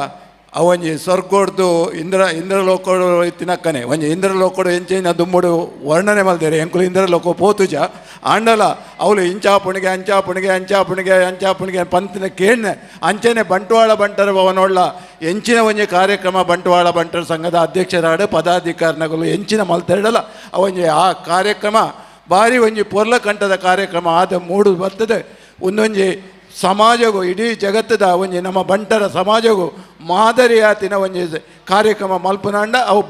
ಅವೊಂಜಿ ಸ್ವರ್ಗೋಡ್ದು ಇಂದ್ರಲೋಕೋಡು ತಿನ್ನಕ್ಕನೆ ಒಂಜಿ ಇಂದ್ರಲೋಕೋಡು ಎಂಚಿನ ದುಮ್ಮುಡು ವರ್ಣನೆ ಮಲ್ದೇರೆ ಎಂಕುಲು ಇಂದ್ರಲೋಕ ಪೋತುಜ ಆಂಡಲ ಅವಳು ಇಂಚಾಪುಣಿಗೆ ಅಂಚಾಪುಣಿಗೆ ಅಂಚಾಪುಣಿಗೆ ಅಂಚಾಪುಣಿಗೆ ಪಂತಿನ ಕೇಳ್ನೆ ಅಂಚನೆ ಬಂಟ್ವಾಳ ಬಂಟರ ಭವನೊಳ್ಳ ಎಂಚಿನ ಒಂಜಿ ಕಾರ್ಯಕ್ರಮ ಬಂಟ್ವಾಳ ಬಂಟರ ಸಂಘದ ಅಧ್ಯಕ್ಷರಾಡು ಪದಾಧಿಕಾರಿನಗಳು ಎಂಚಿನ ಮಲ್ತೆರಡಲ ಅವೊಂಜಿ ಆ ಕಾರ್ಯಕ್ರಮ ಭಾರಿ ಒಂಜಿ ಪೊರ್ಲಕಂಠದ ಕಾರ್ಯಕ್ರಮ ಆದ ಮೂಡು ಬರ್ತದೆ. ಒಂದೊಂಜಿ ಸಮಾಜಗೂ ಇಡೀ ಜಗತ್ತದ ಒಂಜಿ ನಮ್ಮ ಬಂಟರ ಸಮಾಜಗೂ ಮಾದರಿಯಾತಿನ ಒಂಜಿ ಕಾರ್ಯಕ್ರಮ ಮಲ್ಪುನಾಂಡ ಅವು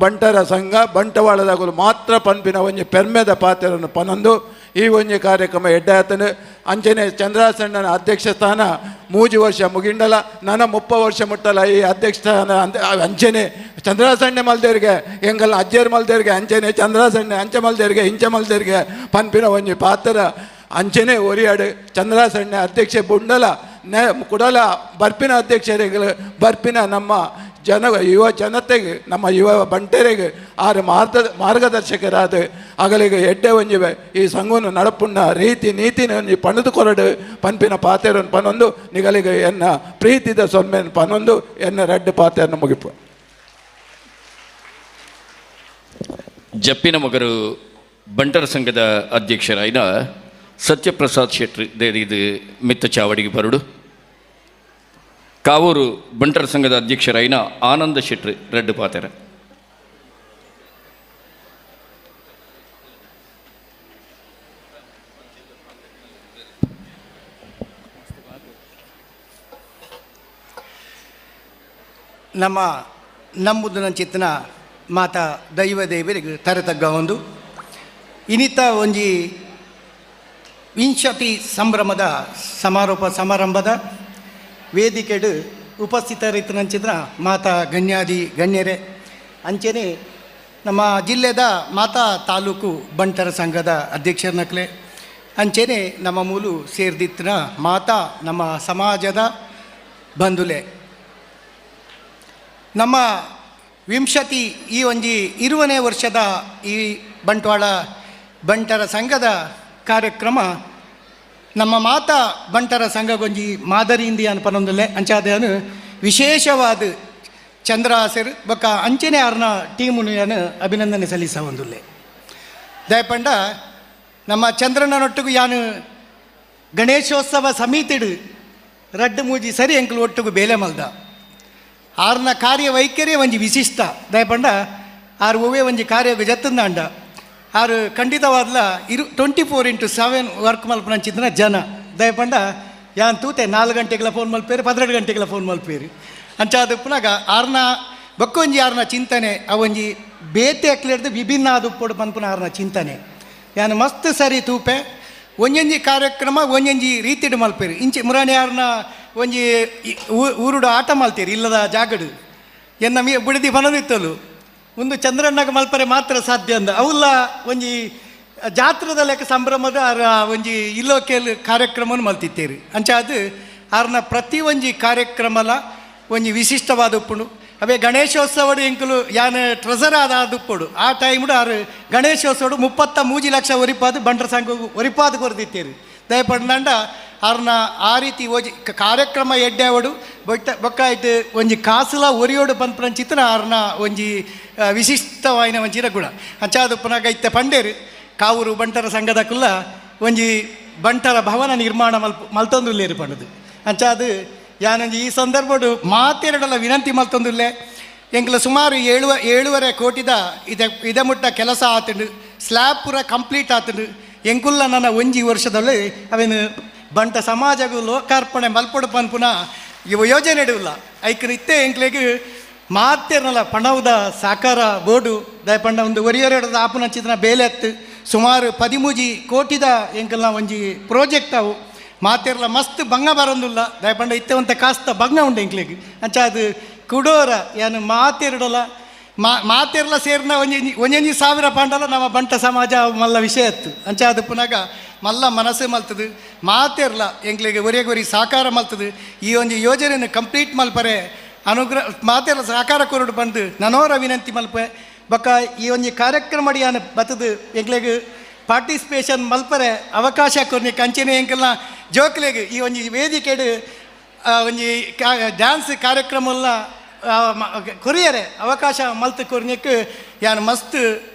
ಬಂಟರ ಸಂಘ ಬಂಟವಾಳದಾಗಲು ಮಾತ್ರ ಪನ್ಪಿನ ಒಂಜಿ ಪೆರ್ಮೆದ ಪಾತ್ರವನ್ನು ಪನೊಂದು ಈ ಒಂಜಿ ಕಾರ್ಯಕ್ರಮ ಎಡ್ಡಾತನು. ಅಂಚನೆ ಚಂದ್ರಾಸಣ್ಣನ ಅಧ್ಯಕ್ಷ ಸ್ಥಾನ 3 ವರ್ಷ ಮುಗಿಂಡಲ ನನ್ನ 30 ವರ್ಷ ಮುಟ್ಟಲ ಈ ಅಧ್ಯಕ್ಷ ಸ್ಥಾನ ಅಂಚನೆ ಚಂದ್ರಾಸಣ್ಣೆ ಮಲ್ದೇರಿಗೆ ಎಂಗಲ್ಲ ಅಜ್ಜೇರ್ ಮಲ್ದೇರಿಗೆ ಅಂಚನೆ ಚಂದ್ರಾಸಣ್ಣೆ ಅಂಚೆ ಮಲ್ದೇರಿಗೆ ಇಂಚೆ ಮಲ್ದೇರಿಗೆ ಪನ್ಪಿನ ಒಂಜಿ ಪಾತ್ರ ಅಂಚನೆ ಒರಿಯಾಡು ಚಂದ್ರಾಸಣ್ಣೆ ಅಧ್ಯಕ್ಷ ಬುಂಡಲ ಕುಡಲ ಬರ್ಪಿನ ಅಧ್ಯಕ್ಷರಿಗೆ ಬರ್ಪಿನ ನಮ್ಮ ಜನ ಯುವ ಜನತೆಗೆ ನಮ್ಮ ಯುವ ಬಂಟರಿಗೆ ಆರು ಮಾರ್ಗದರ್ಶಕರಾದ ಅಗಲಿಗೆ ಎಡ್ಡೆ ಒಂಜಿವೆ ಈ ಸಂಘವನ್ನು ನಡಪುಣ್ಣ ರೀತಿ ನೀತಿನ ಒಂಜಿ ಪಣದು ಕೊರಡು ಪನ್ಪಿನ ಪಾತೆರನ್ನು ಪನೊಂದು ನಿಗಲಿಗೆ ಎನ್ನ ಪ್ರೀತಿದ ಸೊನ್ಮೆನ್ ಪನೊಂದು ಎನ್ನ ರಡ್ಡು ಪಾತೆರನ್ನು ಮುಗಿಪು. ಜಪ್ಪಿನ ಮಗರು ಬಂಟರ ಸಂಘದ ಅಧ್ಯಕ್ಷರಾಯಿನ ಸತ್ಯಪ್ರಸಾದ್ ಶೆಟ್ಟಿ ಇದು ಮಿತ್ತ ಚಾವಡಿಗೆ ಬರಡು. Kavoor ಬಂಟರ ಸಂಘದ ಅಧ್ಯಕ್ಷರಾಯಿನ ಆನಂದ ಶೆಟ್ರು ರಡ್ಡು ಪಾತೆರ. ನಮ್ಮ ನಂಬುದನಂಚಿತ್ತನ ಮಾತಾ ದೈವ ದೇವರಿಗೆ ತರತಗ್ಗ ಒಂದು ಇನಿತ ಒಂಜಿ ವಿಂಶತಿ ಸಂಭ್ರಮದ ಸಮಾರೋಪ ಸಮಾರಂಭದ ವೇದಿಕೆಡು ಉಪಸ್ಥಿತರಿತ್ತನಂಚಿತ್ರ ಮಾತಾ ಗಣ್ಯಾದಿ ಗಣ್ಯರೇ, ಅಂಚೆನೆ ನಮ್ಮ ಜಿಲ್ಲೆದ ಮಾತಾ ತಾಲೂಕು ಬಂಟರ ಸಂಘದ ಅಧ್ಯಕ್ಷರನಕ್ಲೆ, ಅಂಚೆನೆ ನಮ್ಮ ಮೂಲು ಸೇರ್ದಿತ್ತಿನ ಮಾತಾ ನಮ್ಮ ಸಮಾಜದ ಬಂಧುಲೆ, ನಮ್ಮ ವಿಂಶತಿ ಈ ಒಂಜಿ 20ನೇ ವರ್ಷದ ಈ ಬಂಟ್ವಾಳ ಬಂಟರ ಸಂಘದ ಕಾರ್ಯಕ್ರಮ ನಮ್ಮ ಮಾತಾ ಬಂಟರ ಸಂಘಗೊಂಜಿ ಮಾದರಿಯಿಂದ ಅನ್ಪನೊಂದುಲ್ಲೆ. ಅಂಚಾದನು ವಿಶೇಷವಾದ ಚಂದ್ರಾಸರ್ ಬೊಕ್ಕ ಅಂಚನೆ ಆರ್ನ ಟೀಮುನು ಅಭಿನಂದನೆ ಸಲ್ಲಿಸ ಒಂದುಲ್ಲೆ. ದಯಪಂಡ ನಮ್ಮ ಚಂದ್ರನೊಟ್ಟಿಗೂ ಯಾನು ಗಣೇಶೋತ್ಸವ ಸಮಿತಿಡು ರಡ್ಡು ಮೂಜಿ ಸರಿ ಎಂಕಲು ಒಟ್ಟಿಗೂ ಬೇಲೆ ಮಲ್ದ ಆರ್ನ ಕಾರ್ಯವೈಖರಿ ಒಂಜಿ ವಿಶಿಷ್ಟ. ದಯಪಂಡ ಆರು ಒವ್ವೇ ಒಂಜಿ ಕಾರ್ಯ ಜತ್ತಂದಾಂಡ ಆರು ಖಂಡಿತವಾದ್ಲ 24x7 work ಮಲ್ಪನಂಚಿದ್ನ ಜನ. ದಯಪಂಡ ಯಾನ್ ತೂತೆ 4 ಗಂಟೆಗೆಲ್ಲ ಫೋನ್ ಮಲ್ಪೇರು, 12 ಗಂಟೆಗೆಲ್ಲ ಫೋನ್ ಮಲ್ಪೇರು. ಅಂಚಾದ ಪುನಗ ಆರ್ನ ಬೊಕ್ಕೊಂಜಿ ಆರ್ನ ಚಿಂತನೆ ಅವೊಂಜಿ ಬೇತೆ ಅಕ್ಲೇರ್ದು ವಿಭಿನ್ನ ಆದುಪ್ಪೊಡು ಪನ್ಪುನ ಆರ್ನ ಚಿಂತನೆ ಯಾನ್ ಮಸ್ತ್ ಸರಿ ತೂಪೆ ಒಂಜೊಂಜಿ ಕಾರ್ಯಕ್ರಮ ಒಂಜೊಂಜಿ ರೀತಿಡು ಮಲ್ಪೇರು. ಇಂಚೆ ಮುರಾಣಿ ಆರ್ನ ಒಂಜಿ ಊರುಡು ಆಟ ಮಲ್ತೀರಿ ಇಲ್ಲದ ಜಾಗಡು ಎನ್ನ ಮೀ ಬಿಡದಿ ಬನದಿತ್ತಲು ಒಂದು ಚಂದ್ರಣ್ಣಗೆ ಮಲ್ಪರೆ ಮಾತ್ರ ಸಾಧ್ಯ ಅಂದ ಅವುಲ್ಲ ಒಂಜಿ ಜಾತ್ರದ ಲೆಕ್ಕ ಸಂಭ್ರಮದ ಆರ ಒಂಜಿ ಇಲ್ಲೋಕೆಲ್ ಕಾರ್ಯಕ್ರಮವನ್ನು ಮಲ್ತಿತ್ತೇರಿ. ಅಂಚಾದ ಆರ್ನ ಪ್ರತಿ ಒಂಜಿ ಕಾರ್ಯಕ್ರಮಲ ಒಂಜಿ ವಿಶಿಷ್ಟವಾದ ಉಪ್ಪುಂಡು. ಅವೇ ಗಣೇಶೋತ್ಸವಡು ಎಂಕುಲು ಯಾನ್ ಟ್ರೆಸರ್ ಆದ ಉಪ್ಪುಡು ಆ ಟೈಮ್ಡು ಆರು ಗಣೇಶೋತ್ಸವಡು 33 ಲಕ್ಷ ಒರಿಪಾದು ಬಂಟರ ಸಂಘ ಒರಿಪಾದು ಕೊರ್ದಿತ್ತೇರಿ. ದಯಪಂಡ ಆರ್ನ ಆ ರೀತಿ ಓಜಿ ಕಾರ್ಯಕ್ರಮ ಎಡ್ಡೆವಡು ಬೊಟ್ಟ ಬೊಕ್ಕಾಯ್ತು ಒಂಜಿ ಕಾಸುಲ ಒರಿಯೋಡು ಪನ್ಪುನಂಚಿತ್ತನ ಆರ್ನ ಒಂಜಿ ವಿಶಿಷ್ಟವಾಯಿನ ಒಂಜಿನ ಗುಣ. ಅಂಚಾದ ಪುನಗ ಇತ್ತೆ ಪಂಡೇರು ಕಾವೂರು ಬಂಟರ ಸಂಘದ ಕುಲ್ಲ ಒಂಜಿ ಬಂಟರ ಭವನ ನಿರ್ಮಾಣ ಮಲ್ತೊಂದುಲ್ಲೇರು ಪಂಡದು. ಅಂಚಾದ ಯಾನೊಂಜಿ ಈ ಸಂದರ್ಭಡು ಮಾತೆರಡಲ ವಿನಂತಿ ಮಲ್ತೊಂದುಲ್ಲೆ. ಎಂಕ್ಲ ಸುಮಾರು 7.5 ಕೋಟಿದ ಇದೆ ಮುಟ್ಟ ಕೆಲಸ ಆತಂಡು, ಸ್ಲ್ಯಾಬ್ ಪೂರ ಕಂಪ್ಲೀಟ್ ಆತಂಡು. ಎಂಕುಲ್ಲ ನನ್ನ ಒಂಜಿ ವರ್ಷದಲ್ಲಿ ಅವೇನು ಬಂಟ ಸಮಾಜಗೂ ಲೋಕಾರ್ಪಣೆ ಮಲ್ಪೊಡು ಪನ್ಪುನ ಇವು ಯೋಜನೆ ಇಡುವುಲ್ಲ. ಐಕ್ನ ಇತ್ತೆ ಎಂಕ್ಲೆಗ್ ಮಾತೆರ್ನಲ ಪಣವುದ ಸಾಕಾರ ಬೋರ್ಡು ದಯಪಂಡ ಒಂದು ಒರಿಯೊರೆಡದ ಆಪುನ ಚಿತ್ರ ಬೇಲೆ ಅತ್ತು ಸುಮಾರು 13 ಕೋಟಿದ ಎಂಕಲ್ನ ಒಂಜಿ ಪ್ರಾಜೆಕ್ಟ್ ಅವು ಮಾತೆರ್ಲ ಮಸ್ತ್ ಬಂಗ ಬರೋದಿಲ್ಲ. ದಯಪಂಡ ಇತ್ತೆ ಒಂತ ಕಾಸ್ತ ಬಂಗ ಉಂಡು ಎಂಕ್ಲೆಗ್. ಅಂಚ ಅದು ಕುಡೋರ ಏನು ಮಾತೆರಡಲ ಮಾತೆರ್ಲ ಸೇರಿನ ಒಂಜಿ ಒಂಜೊಂಜಿ ಸಾವಿರ ಪಾಂಡಲ ನಮ್ಮ ಬಂಟ ಸಮಾಜ ಮಲ್ಲ ವಿಷಯ ಇತ್ತು. ಅಂಚ ಅದು ಪುನಗ ಮಲ್ಲ ಮನಸ್ಸು ಮಲ್ತದು ಮಾತೆರ್ಲ ಎಂಕ್ಲೆಗ್ ಒರಿಯಗೊರಿ ಸಾಕಾರ ಮಲ್ತದು ಈ ಒಂಜಿ ಯೋಜನೆಯನ್ನು ಕಂಪ್ಲೀಟ್ ಮಲ್ಪರೆ ಅನುಗ್ರಹ ಮಾತೆರ್ಲ ಸಾಕಾರ ಕೊರಡು ಬಂದು ನನೋರ ವಿನಂತಿ ಮಲ್ಪೆ. ಬೊಕ್ಕ ಈ ಒಂಜಿ ಕಾರ್ಯಕ್ರಮ ಯಾನು ಬತ್ತದು ಎಂಕ್ಲೆಗ್ ಪಾರ್ಟಿಸಿಪೇಷನ್ ಮಲ್ಪರೆ ಅವಕಾಶ ಕೊರ್ನಿಕ್ ಅಂಚೆನೆ ಎಂಕಲ್ನ ಜೋಕ್ಲೆಗ್ ಈ ಒಂಜಿ ವೇದಿಕೆಡು ಒಂಜಿ ಡ್ಯಾನ್ಸ್ ಕಾರ್ಯಕ್ರಮ ಎಲ್ಲ ಕೊರಿಯರೆ ಅವಕಾಶ ಮಲ್ತು ಕೊರ್ನಿಕ್ ಯಾನು ಮಸ್ತ್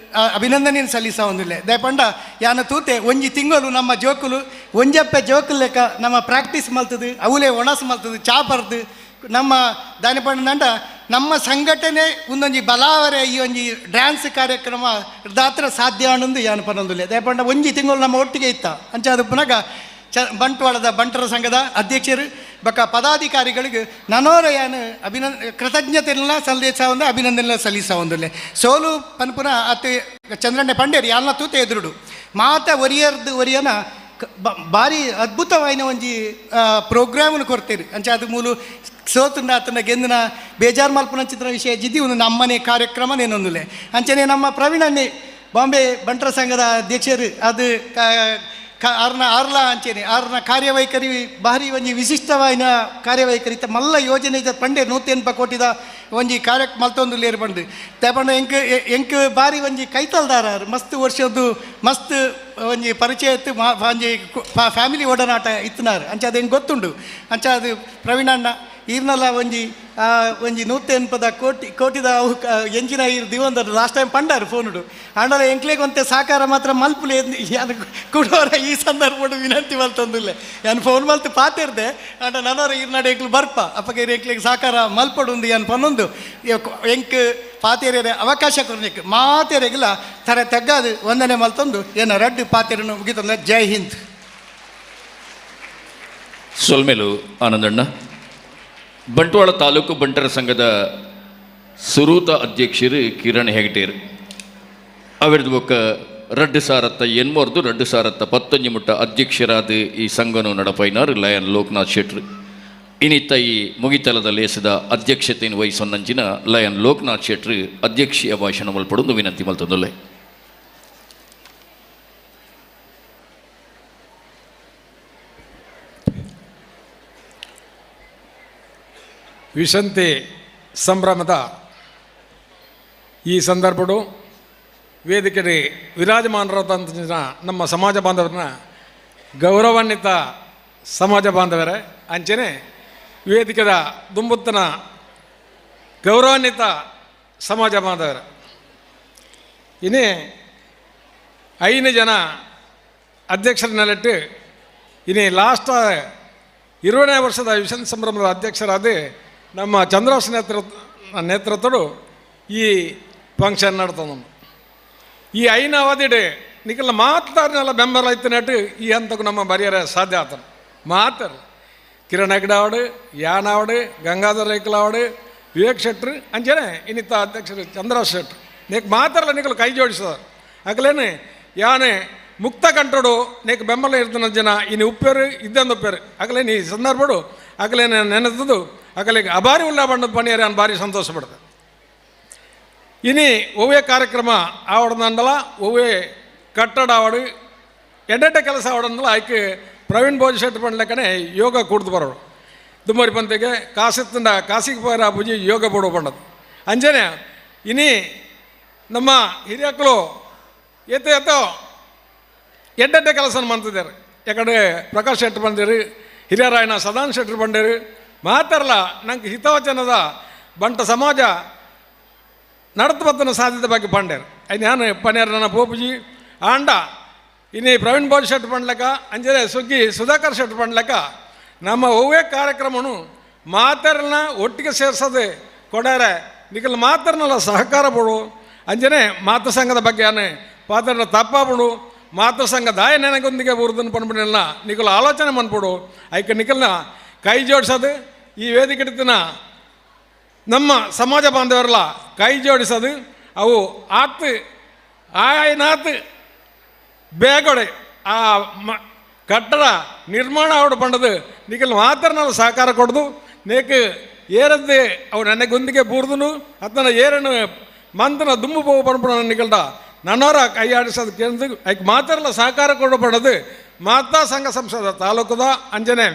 ಅಭಿನಂದನೆ ಸಲ್ಲಿಸ ಒಂದಿಲ್ಲ. ದಯಪಂಡ ಯಾನ ತೂತೆ ಒಂಜಿ ತಿಂಗಳು ನಮ್ಮ ಜೋಕುಲು ಒಂಜಪ್ಪೆ ಜೋಕುಲು ಲೆಕ್ಕ ನಮ್ಮ ಪ್ರಾಕ್ಟೀಸ್ ಮಲ್ತದು ಅವಲೇ ಒಣಸು ಮಲ್ತದು ಚಾ ಬರ್ದು ನಮ್ಮ ದಾನಿಪಂಡ ನಂಡ ನಮ್ಮ ಸಂಘಟನೆ ಒಂದೊಂಜಿ ಬಲಾವರೆ ಈ ಒಂಜಿ ಡ್ಯಾನ್ಸ್ ಕಾರ್ಯಕ್ರಮ ದಾತ್ರ ಸಾಧ್ಯ ಅನ್ನೊಂದು ಯಾನು ಪನ್ನೊಂದಿಲ್ಲ. ದಯಪಂಡ ಒಂಜಿ ತಿಂಗಳು ನಮ್ಮ ಒಟ್ಟಿಗೆ ಇತ್ತ. ಅಂಚ ಅದು ಪುನಗ ಬಂಟ್ವಾಳದ ಬಂಟರ ಸಂಘದ ಅಧ್ಯಕ್ಷರು ಬೊಕ್ಕ ಪದಾಧಿಕಾರಿಗಳಿಗೆ ನನೋರ ಯಾನು ಕೃತಜ್ಞತೆಲ್ಲ ಸಲ್ಲಿಸ ಒಂದು ಅಭಿನಂದನೆ ಸಲ್ಲಿಸ ಒಂದುಲ್ಲೆ. ಸೋಲು ಪನ್ಪುನ ಅತ್ತೆ ಚಂದ್ರಣ್ಣೆ ಪಂಡೇರಿ ಯಾಲ್ನ ತೂತೆ ಎದುರುಡು ಮಾತ ಒರಿಯರ್ದು ಒರಿಯನ ಭಾರಿ ಅದ್ಭುತವಾಯಿನ ಒಂಜಿ ಪ್ರೋಗ್ರಾಮ್ನು ಕೊಡ್ತೀರಿ. ಅಂಚ ಅದು ಮೂಲು ಸೋತುಂಡ ಆತನ ಗೆಂದಿನ ಬೇಜಾರು ಮಲ್ಪುನ ಚಿತ್ರ ವಿಷಯ ಜಿದ್ದಿ ಒಂದು ನಮ್ಮನೆ ಕಾರ್ಯಕ್ರಮ ನೇನೊಂದುಲ್ಲೆ. ಅಂಚನೆ ನಮ್ಮ ಪ್ರವೀಣನ್ನೇ ಬಾಂಬೆ ಬಂಟರ ಸಂಘದ ಅಧ್ಯಕ್ಷರು ಅದು ಆರ್ನ ಆರ್ಲ ಅಂಚೆನೆ ಆರ್ನ ಕಾರ್ಯವೈಖರಿ ಭಾರಿ ಒಂಜಿ ವಿಶಿಷ್ಟವಾಯಿನ ಕಾರ್ಯವೈಖರಿ ಮಲ್ಲ ಯೋಜನೆ ಇದ್ದ ಪಂಡೆ 180 ಕೋಟಿದ ಒಂಜಿ ಕಾರ್ಯ ಮಲ್ತೊಂದು ಲೇರು ಪಂಡು ತೇಪಂಡ ಎಂಕ್ ಎಂಕ್ ಭಾರಿ ಒಂಜಿ ಕೈತಲ್ದಾರ ಮಸ್ತ್ ವರ್ಷದ್ದು ಮಸ್ತ್ ಒಂಜಿ ಪರಿಚಯ ಇತ್ತು ಒಂಜಿ ಫ್ಯಾಮಿಲಿ ಒಡನಾಟ ಇತ್ತನಾರು. ಅಂಚ ಅದು ಹೆಂಗೆ ಗೊತ್ತುಂಡು. ಅಂಚ ಅದು ಪ್ರವೀಣಣ್ಣ ಈರ್ನಲ್ಲ ಒಂಜಿ ಒಂಜಿ 180 ಕೋಟಿ ಕೋಟಿದ ಎಂಜಿನ ಇರು ದಿವಂದ ಲಾಸ್ಟ್ ಟೈಮ್ ಪಂಡಾರು ಫೋನುಡು ಆಂಡಲ ಎಂಕ್ಲೆಗ್ ಒಂತೆ ಸಹಕಾರ ಮಾತ್ರ ಮಲ್ಪುಲೆ ಯಾನ್ ಕುಡೋರ ಈ ಸಂದರ್ಭಡು ವಿನಂತಿ ಮಲ್ತೊಂದುಲ್ಲೆ ಯಾನ್ ಫೋನ್ ಮಲ್ತು ಪಾತಿರ್ದೆ ಆಂಡ ನನೋರ ಇರ್ನಾಡು ಎಂಕ್ಲು ಬರ್ಪ ಅಪ್ಪಗ ಇರು ಎಂಕ್ಲೆಗ್ ಸಹಕಾರ ಮಲ್ಪಡು ಉಂದು ಯಾನ್ ಪನ್ನೊಂದು ಎಂಕ್ ಪಾತೇರಿಯರೆ ಅವಕಾಶ ಕೊರ್ನಿಕ್ ಮಾತೇರೆಗಿಲ್ಲ ತರೆ ತೆಗ್ಗಾದು ವಂದನೆ ಮಲ್ತೊಂದು ಏನ ರಡ್ಡು ಪಾತೇರನ್ನು ಮುಗಿತಂದ. ಜೈ ಹಿಂದ್. ಸೊಲ್ಮೇಲು ಆನಂದಣ್ಣ. ಬಂಟ್ವಾಳ ತಾಲೂಕು ಬಂಟರ ಸಂಘದ ಸುರೂತ ಅಧ್ಯಕ್ಷರು ಕಿರಣ್ ಹೆಗ್ಟೇರ್ ಅವರದು ಬೊಕ್ಕ 2008 2019 ಮುಟ್ಟ ಅಧ್ಯಕ್ಷರಾದ ಈ ಸಂಘನು ನಡಪೈನಾರು ಲಯನ್ ಲೋಕನಾಥ್ ಶೆಟ್ರು. ಇನ್ನಿತ್ತ ಈ ಮುಗಿತಲದ ಲೇಸದ ಅಧ್ಯಕ್ಷತೆಯನ್ನು ವಹಿಸೊನ್ನಂಚಿನ ಲಯನ್ ಲೋಕನಾಥ್ ಶೆಟ್ರು ಅಧ್ಯಕ್ಷೀಯ ಭಾಷಣ ಮಲ್ಪಡೊಂದು ವಿನಂತಿ ಮಲ್ತೊಂದುಲ್ಲೆ. ವಿಶಂತಿ ಸಂಭ್ರಮದ ಈ ಸಂದರ್ಭಡು ವೇದಿಕೆ ವಿರಾಜಮಾನರಾದಂಥ ನಮ್ಮ ಸಮಾಜ ಬಾಂಧವರನ್ನ ಗೌರವಾನ್ವಿತ ಸಮಾಜ ಬಾಂಧವರೇ, ಅಂಚನೆ ವೇದಿಕೆದ ದುಂಬುತ್ತನ ಗೌರವಾನ್ವಿತ ಸಮಾಜ ಬಾಂಧವರ, ಇನ್ನೇ 5 ಜನ ಅಧ್ಯಕ್ಷರ ನೆಲೆಟ್ಟು ಇನ್ನೇ ಲಾಸ್ಟ್ 20ನೇ ವರ್ಷದ ವಿಶಂತಿ ಸಂಭ್ರಮದ ಅಧ್ಯಕ್ಷರಾದ ನಮ್ಮ ಚಂದ್ರಾಸ್ ನೇತೃತ್ವಡು ಈ ಫಂಕ್ಷನ್ ನಡ್ತದೆ. ಈ 5 ಅವಧಿಡೆ ನಿಖಲ ಮಾತಾಡ್ನೆಲ್ಲ ಬೆಂಬಲ ಇತ್ತು ನೆಟ್ಟು ಈ ಹಂತಕ್ಕೂ ನಮ್ಮ ಬರಿಯರ ಸಾಧ್ಯ ಆತನು ಮಾತಾಡ ಕಿರಣ್ ಹೆಗ್ಡೆ ಅವಡು, ಯಾನ್ ಅವಡು, ಗಂಗಾಧರ ರೈಕಲ್ ಅವಡು, ವಿವೇಕ್ ಶೆಟ್ರು, ಅಂಚನೆ ಇನ್ನಿತ್ತ ಅಧ್ಯಕ್ಷರು ಚಂದ್ರಾಸ್ ಶೆಟ್ರು ನೇಕ್ ಮಾತಾಡಲ್ಲ ನಿಖಲ್ ಕೈ ಜೋಡಿಸೋರು ಅಗಲೇನೆ ಯಾನೆ ಮುಕ್ತ ಕಂಟ್ರೋಡು ನೇಕ್ ಬೆಂಬಲ ಇರ್ತನ ಜನ ಇನ್ನು ಉಪ್ಪೇರು ಇದ್ದಂದು ಉಪ್ಪೇರು ಅಗಲೇನು ಈ ಸಂದರ್ಭಡು ಅಗಲೇನೆ ನೆನೆತದ್ದು ಅಗಲಿಗೆ ಅಭಾರಿ ಉಲ್ಲ ಬಣ್ಣದ ಪಣಿಯರ್ ನಾನು ಭಾರಿ ಸಂತೋಷ ಪಡ್ದೆ. ಇನಿ ಒವ್ವೇ ಕಾರ್ಯಕ್ರಮ ಆವಡದಂಡಲ ಒವ್ವೇ ಕಟ್ಟಡ ಆವಡು ಎಡ್ಡೆಡ್ಡೆ ಕೆಲಸ ಆವಡಂದಲ ಆಯ್ಕೆ ಪ್ರವೀಣ್ ಭೋಜ್ ಶೆಟ್ಟಿ ಪಂಡ್ಲಕ್ಕನೆ ಯೋಗ ಕೂಡ್ದು ಬರೋಡು ದುಮ್ಮರಿ ಪಂತಿಗೆ ಕಾಸಿತ್ತಂಡ ಕಾಸಿಗೆ ಪೋರ ಪೂಜೆ ಯೋಗ ಬೋಡು ಬಂಡದು ಅಂಜನೆ ಇನಿ ನಮ್ಮ ಹಿರಿಯಕ್ಕಳು ಎತ್ತ ಎತ್ತೋ ಎಡ್ಡೆಡ್ಡೆ ಕೆಲಸ ಮಾಡ್ತಿದ್ದಾರೆ. ಯಾಕಂದರೆ ಪ್ರಕಾಶ್ ಶೆಟ್ಟಿ ಬಂದಿರಿ, ಹಿರಿಯರಾಯನ ಸದಾನ್ ಶೆಟ್ಟರು ಬಂದಿರಿ, ಮಾತಾರಲ್ಲ ನಂಗೆ ಹಿತವಚನದ ಬಂಟ ಸಮಾಜ ನಡತು ಬತ್ತನ ಸಾಧ್ಯತೆ ಬಗ್ಗೆ ಪಂಡೇರು ನಾನು ಪನ್ನೇರು ನನ್ನ ಪೋಪುಜಿ ಆಂಡ ಇನ್ನಿ ಪ್ರವೀಣ್ ಭೋಜ್ ಶೆಟ್ಟಿ ಪಂಡ್ಲಕ್ಕ ಅಂಜನೆ ಸುಗ್ಗಿ ಸುಧಾಕರ್ ಶೆಟ್ಟಿ ಪಂಡ್ಲಕ್ಕ ನಮ್ಮ ಒವ್ವೇ ಕಾರ್ಯಕ್ರಮನು ಮಾತಾರನ್ನ ಒಟ್ಟಿಗೆ ಸೇರ್ಸೋದೆ ಕೊಡಾರೆ ನಿಖಲ್ ಮಾತಾರನ್ನೆಲ್ಲ ಸಹಕಾರ ಬಿಡು ಅಂಜನೆ ಮಾತೃ ಸಂಘದ ಬಗ್ಗೆ ಆನೆ ಪಾತ್ರನ ತಪ್ಪಾಬಿಡು ಮಾತೃ ಸಂಘ ದಾಯ ನೆನಗೊಂದಿಗೆ ಬುರ್ದನ್ನು ಪನ್ಬಿಡಲ್ಲ ನಿಖಲ್ ಆಲೋಚನೆ ಮನ್ಬಿಡು ಐಕೆ ನಿಖಲ್ನ ಕೈ ಜೋಡಿಸೋದು ಈ ವೇದಿಕೆ ನಮ್ಮ ಸಮಾಜ ಬಾಂಧವರೆಲ್ಲ ಕೈ ಜೋಡಿಸೋದು ಅವು ಆತ್ ಆಯ್ನಾತ್ ಬೇಗೊಡೆ ಆ ಕಟ್ಟಡ ನಿರ್ಮಾಣ ಅವಡು ಪಂಡದು ನಿಖಲ್ ಮಾತ್ರನೆಲ್ಲ ಸಹಕಾರ ಕೊಡದು ನೇಕ್ ಏರದ್ದೇ ಅವು ನನಗೊಂದಿಗೆ ಬೂರ್ದನು ಅತ್ತನ ಏರನ್ನು ಮಂತನ ದುಮ್ಮು ಪೋವು ಪನ್ಪುಣ ನಿಖಲ್ಡ ನನ್ನವರ ಕೈ ಆಡಿಸೋದು ಕೇಂದ್ರ ಐಕ್ ಮಾತ್ರಲ್ಲ ಸಹಕಾರ ಕೊಡಬಾರದು ಮಾತಾ ಸಂಘ ಸಂಸದ ತಾಲೂಕದ ಅಂಜನೆ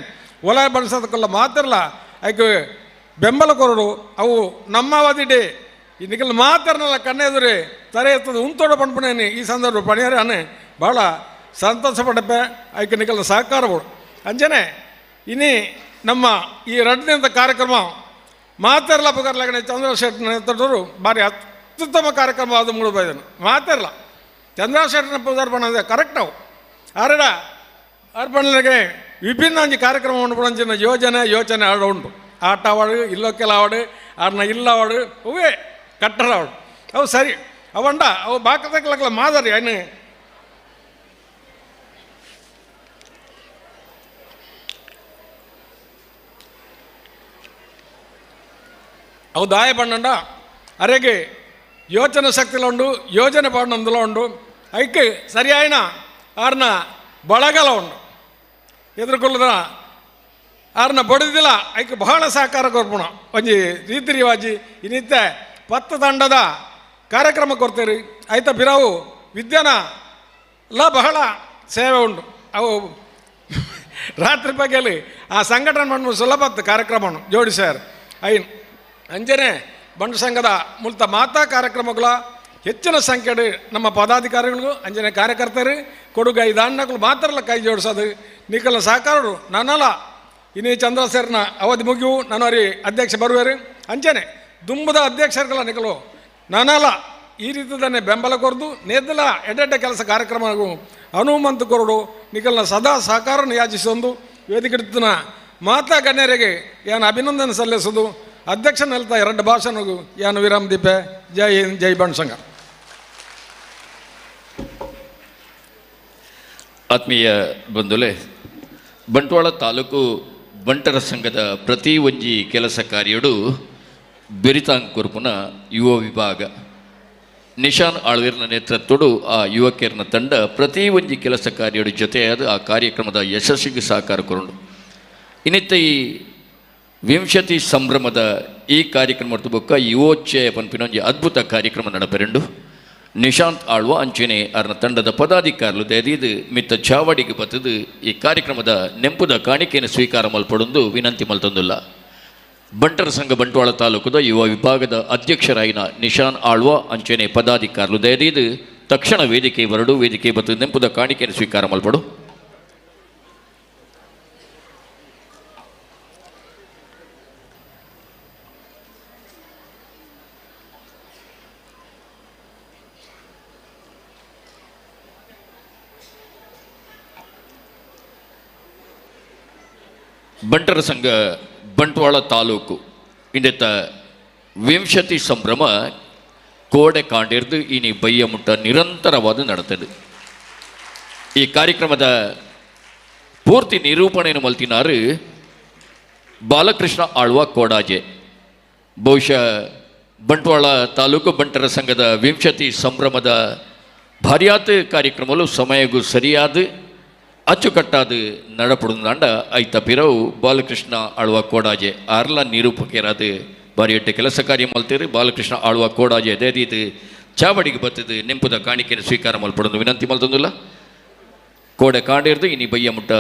ಒಲ ಬಡಿಸೋದಕ್ಕೆಲ್ಲ ಮಾತ್ರಲ್ಲ ಐಕ್ ಬೆಂಬಲ ಕೊರಡು ಅವು ನಮ್ಮ ಅವಧಿಡೆ ಈ ನಿಖಲ್ ಮಾತ್ರನಲ್ಲ ಕಣ್ಣೆದುರೆ ತರೆ ಎತ್ತದ ಉಂತೋಡ ಪನ್ಪುಣೇನಿ ಈ ಸಂದರ್ಭ ಪಣಿಯಾರ ಅನೆ ಭಾಳ ಸಂತೋಷ ಪಡಪೆ ಐಕ್ ನಿಖಲ್ ಸಹಕಾರ ಕೊಡು ಅಂಜನೆ ಇನಿ ನಮ್ಮ ಈ 2ನೇ ಕಾರ್ಯಕ್ರಮ ಮಾತಾರಲ್ಲ ಪುಗಾರ್ಲಾಗಣೆ ಚಂದ್ರ ಶೆಟ್ಟಿ ನೇತೃತ್ವದವರು ಭಾರಿ ಅತ್ಯುತ್ತಮ ಕಾರ್ಯಕ್ರಮ ಅದು ಮೂಡಬೈದನು ಮಾತಾರಲ್ಲ ಚಂದ್ರ ಶೆಟ್ಟಿನ ಪುಗಾರ್ಪಣ ಕರೆಕ್ಟ್ ಅವು ಆರಡ ಅರ್ಪಣೆಗೆ ವಿಭಿನ್ನ ಅಂಜಿ ಕಾರ್ಯಕ್ರಮ ಉಂಡು ಯೋಜನೆ ಯೋಚನೆ ಆಡ ಉಂಟು ಆಟ ಆವಾಡು ಇಲ್ಲೊಕ್ಕೆಲ್ಲ ಆವಾಡು ಆರ್ನ ಇಲ್ಲ ಆವಾಡು ಅವೇ ಕಟ್ಟಡ ಆವಾಡು ಅವು ಸರಿ ಅವಂಡ ಅವು ಬಾಕತಕ್ಕಲಕ್ಕಲ್ಲ ಮಾದರಿ ಏನು ಅವು ದಾಯ ಪಂಡ ಅರೆಗೆ ಯೋಚನೆ ಶಕ್ತಿలో ಉಂಡು ಯೋಜನೆ ಪಾಡಂదులో ಉಂಡು ಐಕ್ ಸರಿಯಾಯಿನ ಆರ್ನ ಬಳಗಲ ಉಂಡು ಎದುರುಕೊಳ್ಳದ ಆರ್ನ ಬಡಿದಿಲ್ಲ ಐಕ್ ಬಹಳ ಸಹಕಾರ ಕೊರ್ಪುಣ ಒಂಜಿ ರೀತಿ ರಿವಾಜಿ ಇನ್ನಿತ್ತೆ 10 ತಂಡದ ಕಾರ್ಯಕ್ರಮ ಕೊಡ್ತೀರಿ ಐತ ಬಿರಾವು ವಿದ್ಯಾನ ಎಲ್ಲ ಬಹಳ ಸೇವೆ ಉಂಟು ಅವು ರಾತ್ರಿ ಬಗ್ಗೆಯಲ್ಲಿ ಆ ಸಂಘಟನೆ ಮಾಡುವ ಸುಲಭ ಕಾರ್ಯಕ್ರಮವನ್ನು ಜೋಡಿಸ್ಯಾರ ಐನ್ ಅಂಜನೆ ಬಂಡ ಸಂಘದ ಮುಲ್ತ ಮಾತಾ ಕಾರ್ಯಕ್ರಮಗಳ ಹೆಚ್ಚಿನ ಸಂಖ್ಯೆ ನಮ್ಮ ಪದಾಧಿಕಾರಿಗಳಿಗೂ ಅಂಜನೆ ಕಾರ್ಯಕರ್ತರು ಕೊಡುಗೆ ಐದು ಅಣ್ಣಗಳು ಮಾತ್ರಲ್ಲ ಕೈ ಜೋಡಿಸೋದು ನಿಖಲ ಸಹಕಾರರು ನಾನಲ್ಲ ಇನಿ ಚಂದ್ರಸೇರ್ನ ಅವಧಿ ಮುಗಿಯು ನಾನು ಅಧ್ಯಕ್ಷ ಬರುವೇರು ಅಂಚನೆ ದುಂಬದ ಅಧ್ಯಕ್ಷರುಗಳ ನಿಕಲು ನಾನಲ್ಲ ಈ ರೀತಿದನ್ನೇ ಬೆಂಬಲ ಕೊರದು ನೇದಲ ಎಡ್ಡೆಡ್ಡ ಕೆಲಸ ಕಾರ್ಯಕ್ರಮಗೂ ಹನುಮಂತ ಕೊರಡು ನಿಕಲ್ನ ಸದಾ ಸಹಕಾರನ ಯಾಚಿಸೊಂದು ವೇದಿಕೆಡ್ತನ ಮಾತಾ ಗಣ್ಯರಿಗೆ ಯಾನು ಅಭಿನಂದನೆ ಸಲ್ಲಿಸೋದು ಅಧ್ಯಕ್ಷನೆಲ್ತ ಎರಡು ಭಾಷಣಗೂ ಯಾನು ವಿರಾಮ ದೀಪೆ. ಜೈ ಹಿಂದ್, ಜೈ ಬಣ್ಸಂಗ. ಆತ್ಮೀಯ ಬಂಧುಲೆ, ಬಂಟ್ವಾಳ ತಾಲೂಕು ಬಂಟರ ಸಂಘದ ಪ್ರತಿ ಒಂಜಿ ಕೆಲಸ ಕಾರ್ಯಡು ಬೆರಿತಾಂಕುರ್ಪುನ ಯುವ ವಿಭಾಗ ನಿಶಾನ್ ಆಳ್ವೇರ್ನ ನೇತೃತ್ವಡು ಆ ಯುವಕರನ ತಂಡ ಪ್ರತಿ ಒಂಜಿ ಕೆಲಸ ಕಾರ್ಯಡು ಜೊತೆಯಾದ ಆ ಕಾರ್ಯಕ್ರಮದ ಯಶಸ್ಸಿಗೆ ಸಹಕಾರ ಕೊರಡು. ಇನ್ನಿತ್ತ ಈ ವಿಂಶತಿ ಸಂಭ್ರಮದ ಈ ಕಾರ್ಯಕ್ರಮ ಬೊಕ್ಕ ಯುವೋಚ್ಚಯ ಪನ್ಪಿನ ಒಂಜಿ ಅದ್ಭುತ ಕಾರ್ಯಕ್ರಮ ನಡಪೆರೆಂಡು. ನಿಶಾಂತ್ ಆಳ್ವ ಅಂಚನೆ ಅರ್ನ ತಂಡದ ಪದಾಧಿಕಾರಿಲು ದಯದೀದು ಮಿತ್ತ ಚಾವಡಿಗೆ ಬತ್ತದು ಈ ಕಾರ್ಯಕ್ರಮದ ನೆಂಪುದ ಕಾಣಿಕೆಯನ್ನು ಸ್ವೀಕಾರ ಮಲ್ಪಡೊಂದು ವಿನಂತಿ ಮಲ್ತೊಂದುಲ್ಲ. ಬಂಟರ ಸಂಘ ಬಂಟ್ವಾಳ ತಾಲೂಕುದ ಯುವ ವಿಭಾಗದ ಅಧ್ಯಕ್ಷರಾಯಿನ ನಿಶಾನ್ ಆಳ್ವ ಅಂಚನೆ ಪದಾಧಿಕಾರಿಲು ದಯದೀದು ತಕ್ಷಣ ವೇದಿಕೆ ಬರಡು ವೇದಿಕೆ ಬತ್ತದು ನೆಂಪುದ ಕಾಣಿಕೆಯನ್ನು ಸ್ವೀಕಾರ ಮಲ್ಪಡು. ಬಂಟರ ಸಂಘ ಬಂಟ್ವಾಳ ತಾಲೂಕು ಇಂದೆತ್ತ ವಿಂಶತಿ ಸಂಭ್ರಮ ಕೋಡೆ ಕಾಂಡಿರ್ದು ಇನಿ ಬಯ್ಯ ಮುಟ್ಟ ನಿರಂತರವಾದ ನಡೆತದೆ. ಈ ಕಾರ್ಯಕ್ರಮದ ಪೂರ್ತಿ ನಿರೂಪಣೆಯನ್ನು ಮಲ್ತಿನಾರು ಬಾಲಕೃಷ್ಣ ಆಳ್ವ ಕೋಡಾಜೆ. ಬಹುಶಃ ಬಂಟ್ವಾಳ ತಾಲೂಕು ಬಂಟರ ಸಂಘದ ವಿಂಶತಿ ಸಂಭ್ರಮದ ಭಾರ್ಯಾತ ಕಾರ್ಯಕ್ರಮಲು ಸಮಯಗೂ ಸರಿಯಾದ ಅಚ್ಚುಕಟ್ಟಾದ ನಡಪಡುಂದಾಂಡ ಐತ ಪಿರವು ಬಾಲಕೃಷ್ಣ ಆಳ್ವ ಕೋಡಾಜೆ ಆರ್ಲ ನಿರೂಪಕರಾದ ಬಾರಿ ಎಟ್ಟು ಕೆಲಸ ಕಾರ್ಯ ಮಲ್ತೀರಿ. ಬಾಲಕೃಷ್ಣ ಆಳ್ವ ಕೋಡಾಜೆ ದೇದೀದು ಚಾವಡಿಗೆ ಬತ್ತದು ನೆಂಪುದ ಕಾಣಿಕೆಯನ್ನು ಸ್ವೀಕಾರ ಮಲ್ಪಡೊಂದು ವಿನಂತಿ ಮಲ್ತೊಂದುಲ್ಲ. ಕೋಡೆ ಕಾಂಡಿರ್ದು ಇನಿ ಬಯ್ಯ ಮುಟ್ಟ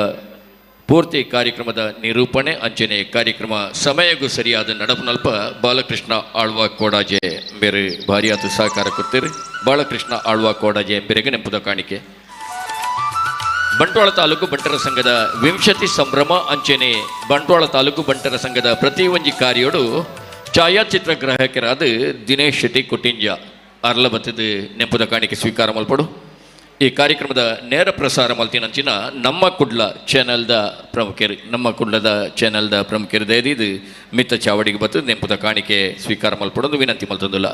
ಪೂರ್ತಿ ಕಾರ್ಯಕ್ರಮದ ನಿರೂಪಣೆ ಅಂಚನೆ ಕಾರ್ಯಕ್ರಮ ಸಮಯಗೂ ಸರಿಯಾದ ನಡಪನಲ್ಪ ಬಾಲಕೃಷ್ಣ ಆಳ್ವ ಕೋಡಾಜೆ ಬೇರೆ ಭಾರಿಯಾದ ಸಹಕಾರ ಕೊಡ್ತೀರಿ. ಬಾಲಕೃಷ್ಣ ಆಳ್ವ ಕೋಡಾಜೆ ಬೇರೆಗೆ ನೆಂಪುದ ಕಾಣಿಕೆ. ಬಂಟ್ವಾಳ ತಾಲೂಕು ಬಂಟರ ಸಂಘದ ವಿಂಶತಿ ಸಂಭ್ರಮ ಅಂಚನೆ ಬಂಟ್ವಾಳ ತಾಲೂಕು ಬಂಟರ ಸಂಘದ ಪ್ರತಿ ಒಂಜಿ ಕಾರ್ಯೋಡು ಛಾಯಾಚಿತ್ರ ಗ್ರಾಹಕರಾದ ದಿನೇಶ್ ಶೆಟ್ಟಿ ಕುಟಿಂಜ ಅರ್ಲ ಬತ್ತದ ನೆಂಪುದ ಕಾಣಿಕೆ ಸ್ವೀಕಾರ ಮಲ್ಪಡು. ಈ ಕಾರ್ಯಕ್ರಮದ ನೇರ ಪ್ರಸಾರ ಮಲ್ತಿನಂಚಿನ ನಮ್ಮ ಕುಡ್ಲ ಚಾನೆಲ್ದ ಪ್ರಮುಖರು ನಮ್ಮ ಕುಡ್ಲದ ಚಾನೆಲ್ದ ಪ್ರಮುಖರು ದಯದೀದು ಮಿತ್ತ ಚಾವಡಿಗೆ ಬತ್ತದ ನೆಂಪುದ ಕಾಣಿಕೆ ಸ್ವೀಕಾರ ಮಲ್ಪಡೋದು ವಿನಂತಿ ಮಲ್ತೊಂದುಲ್ಲ.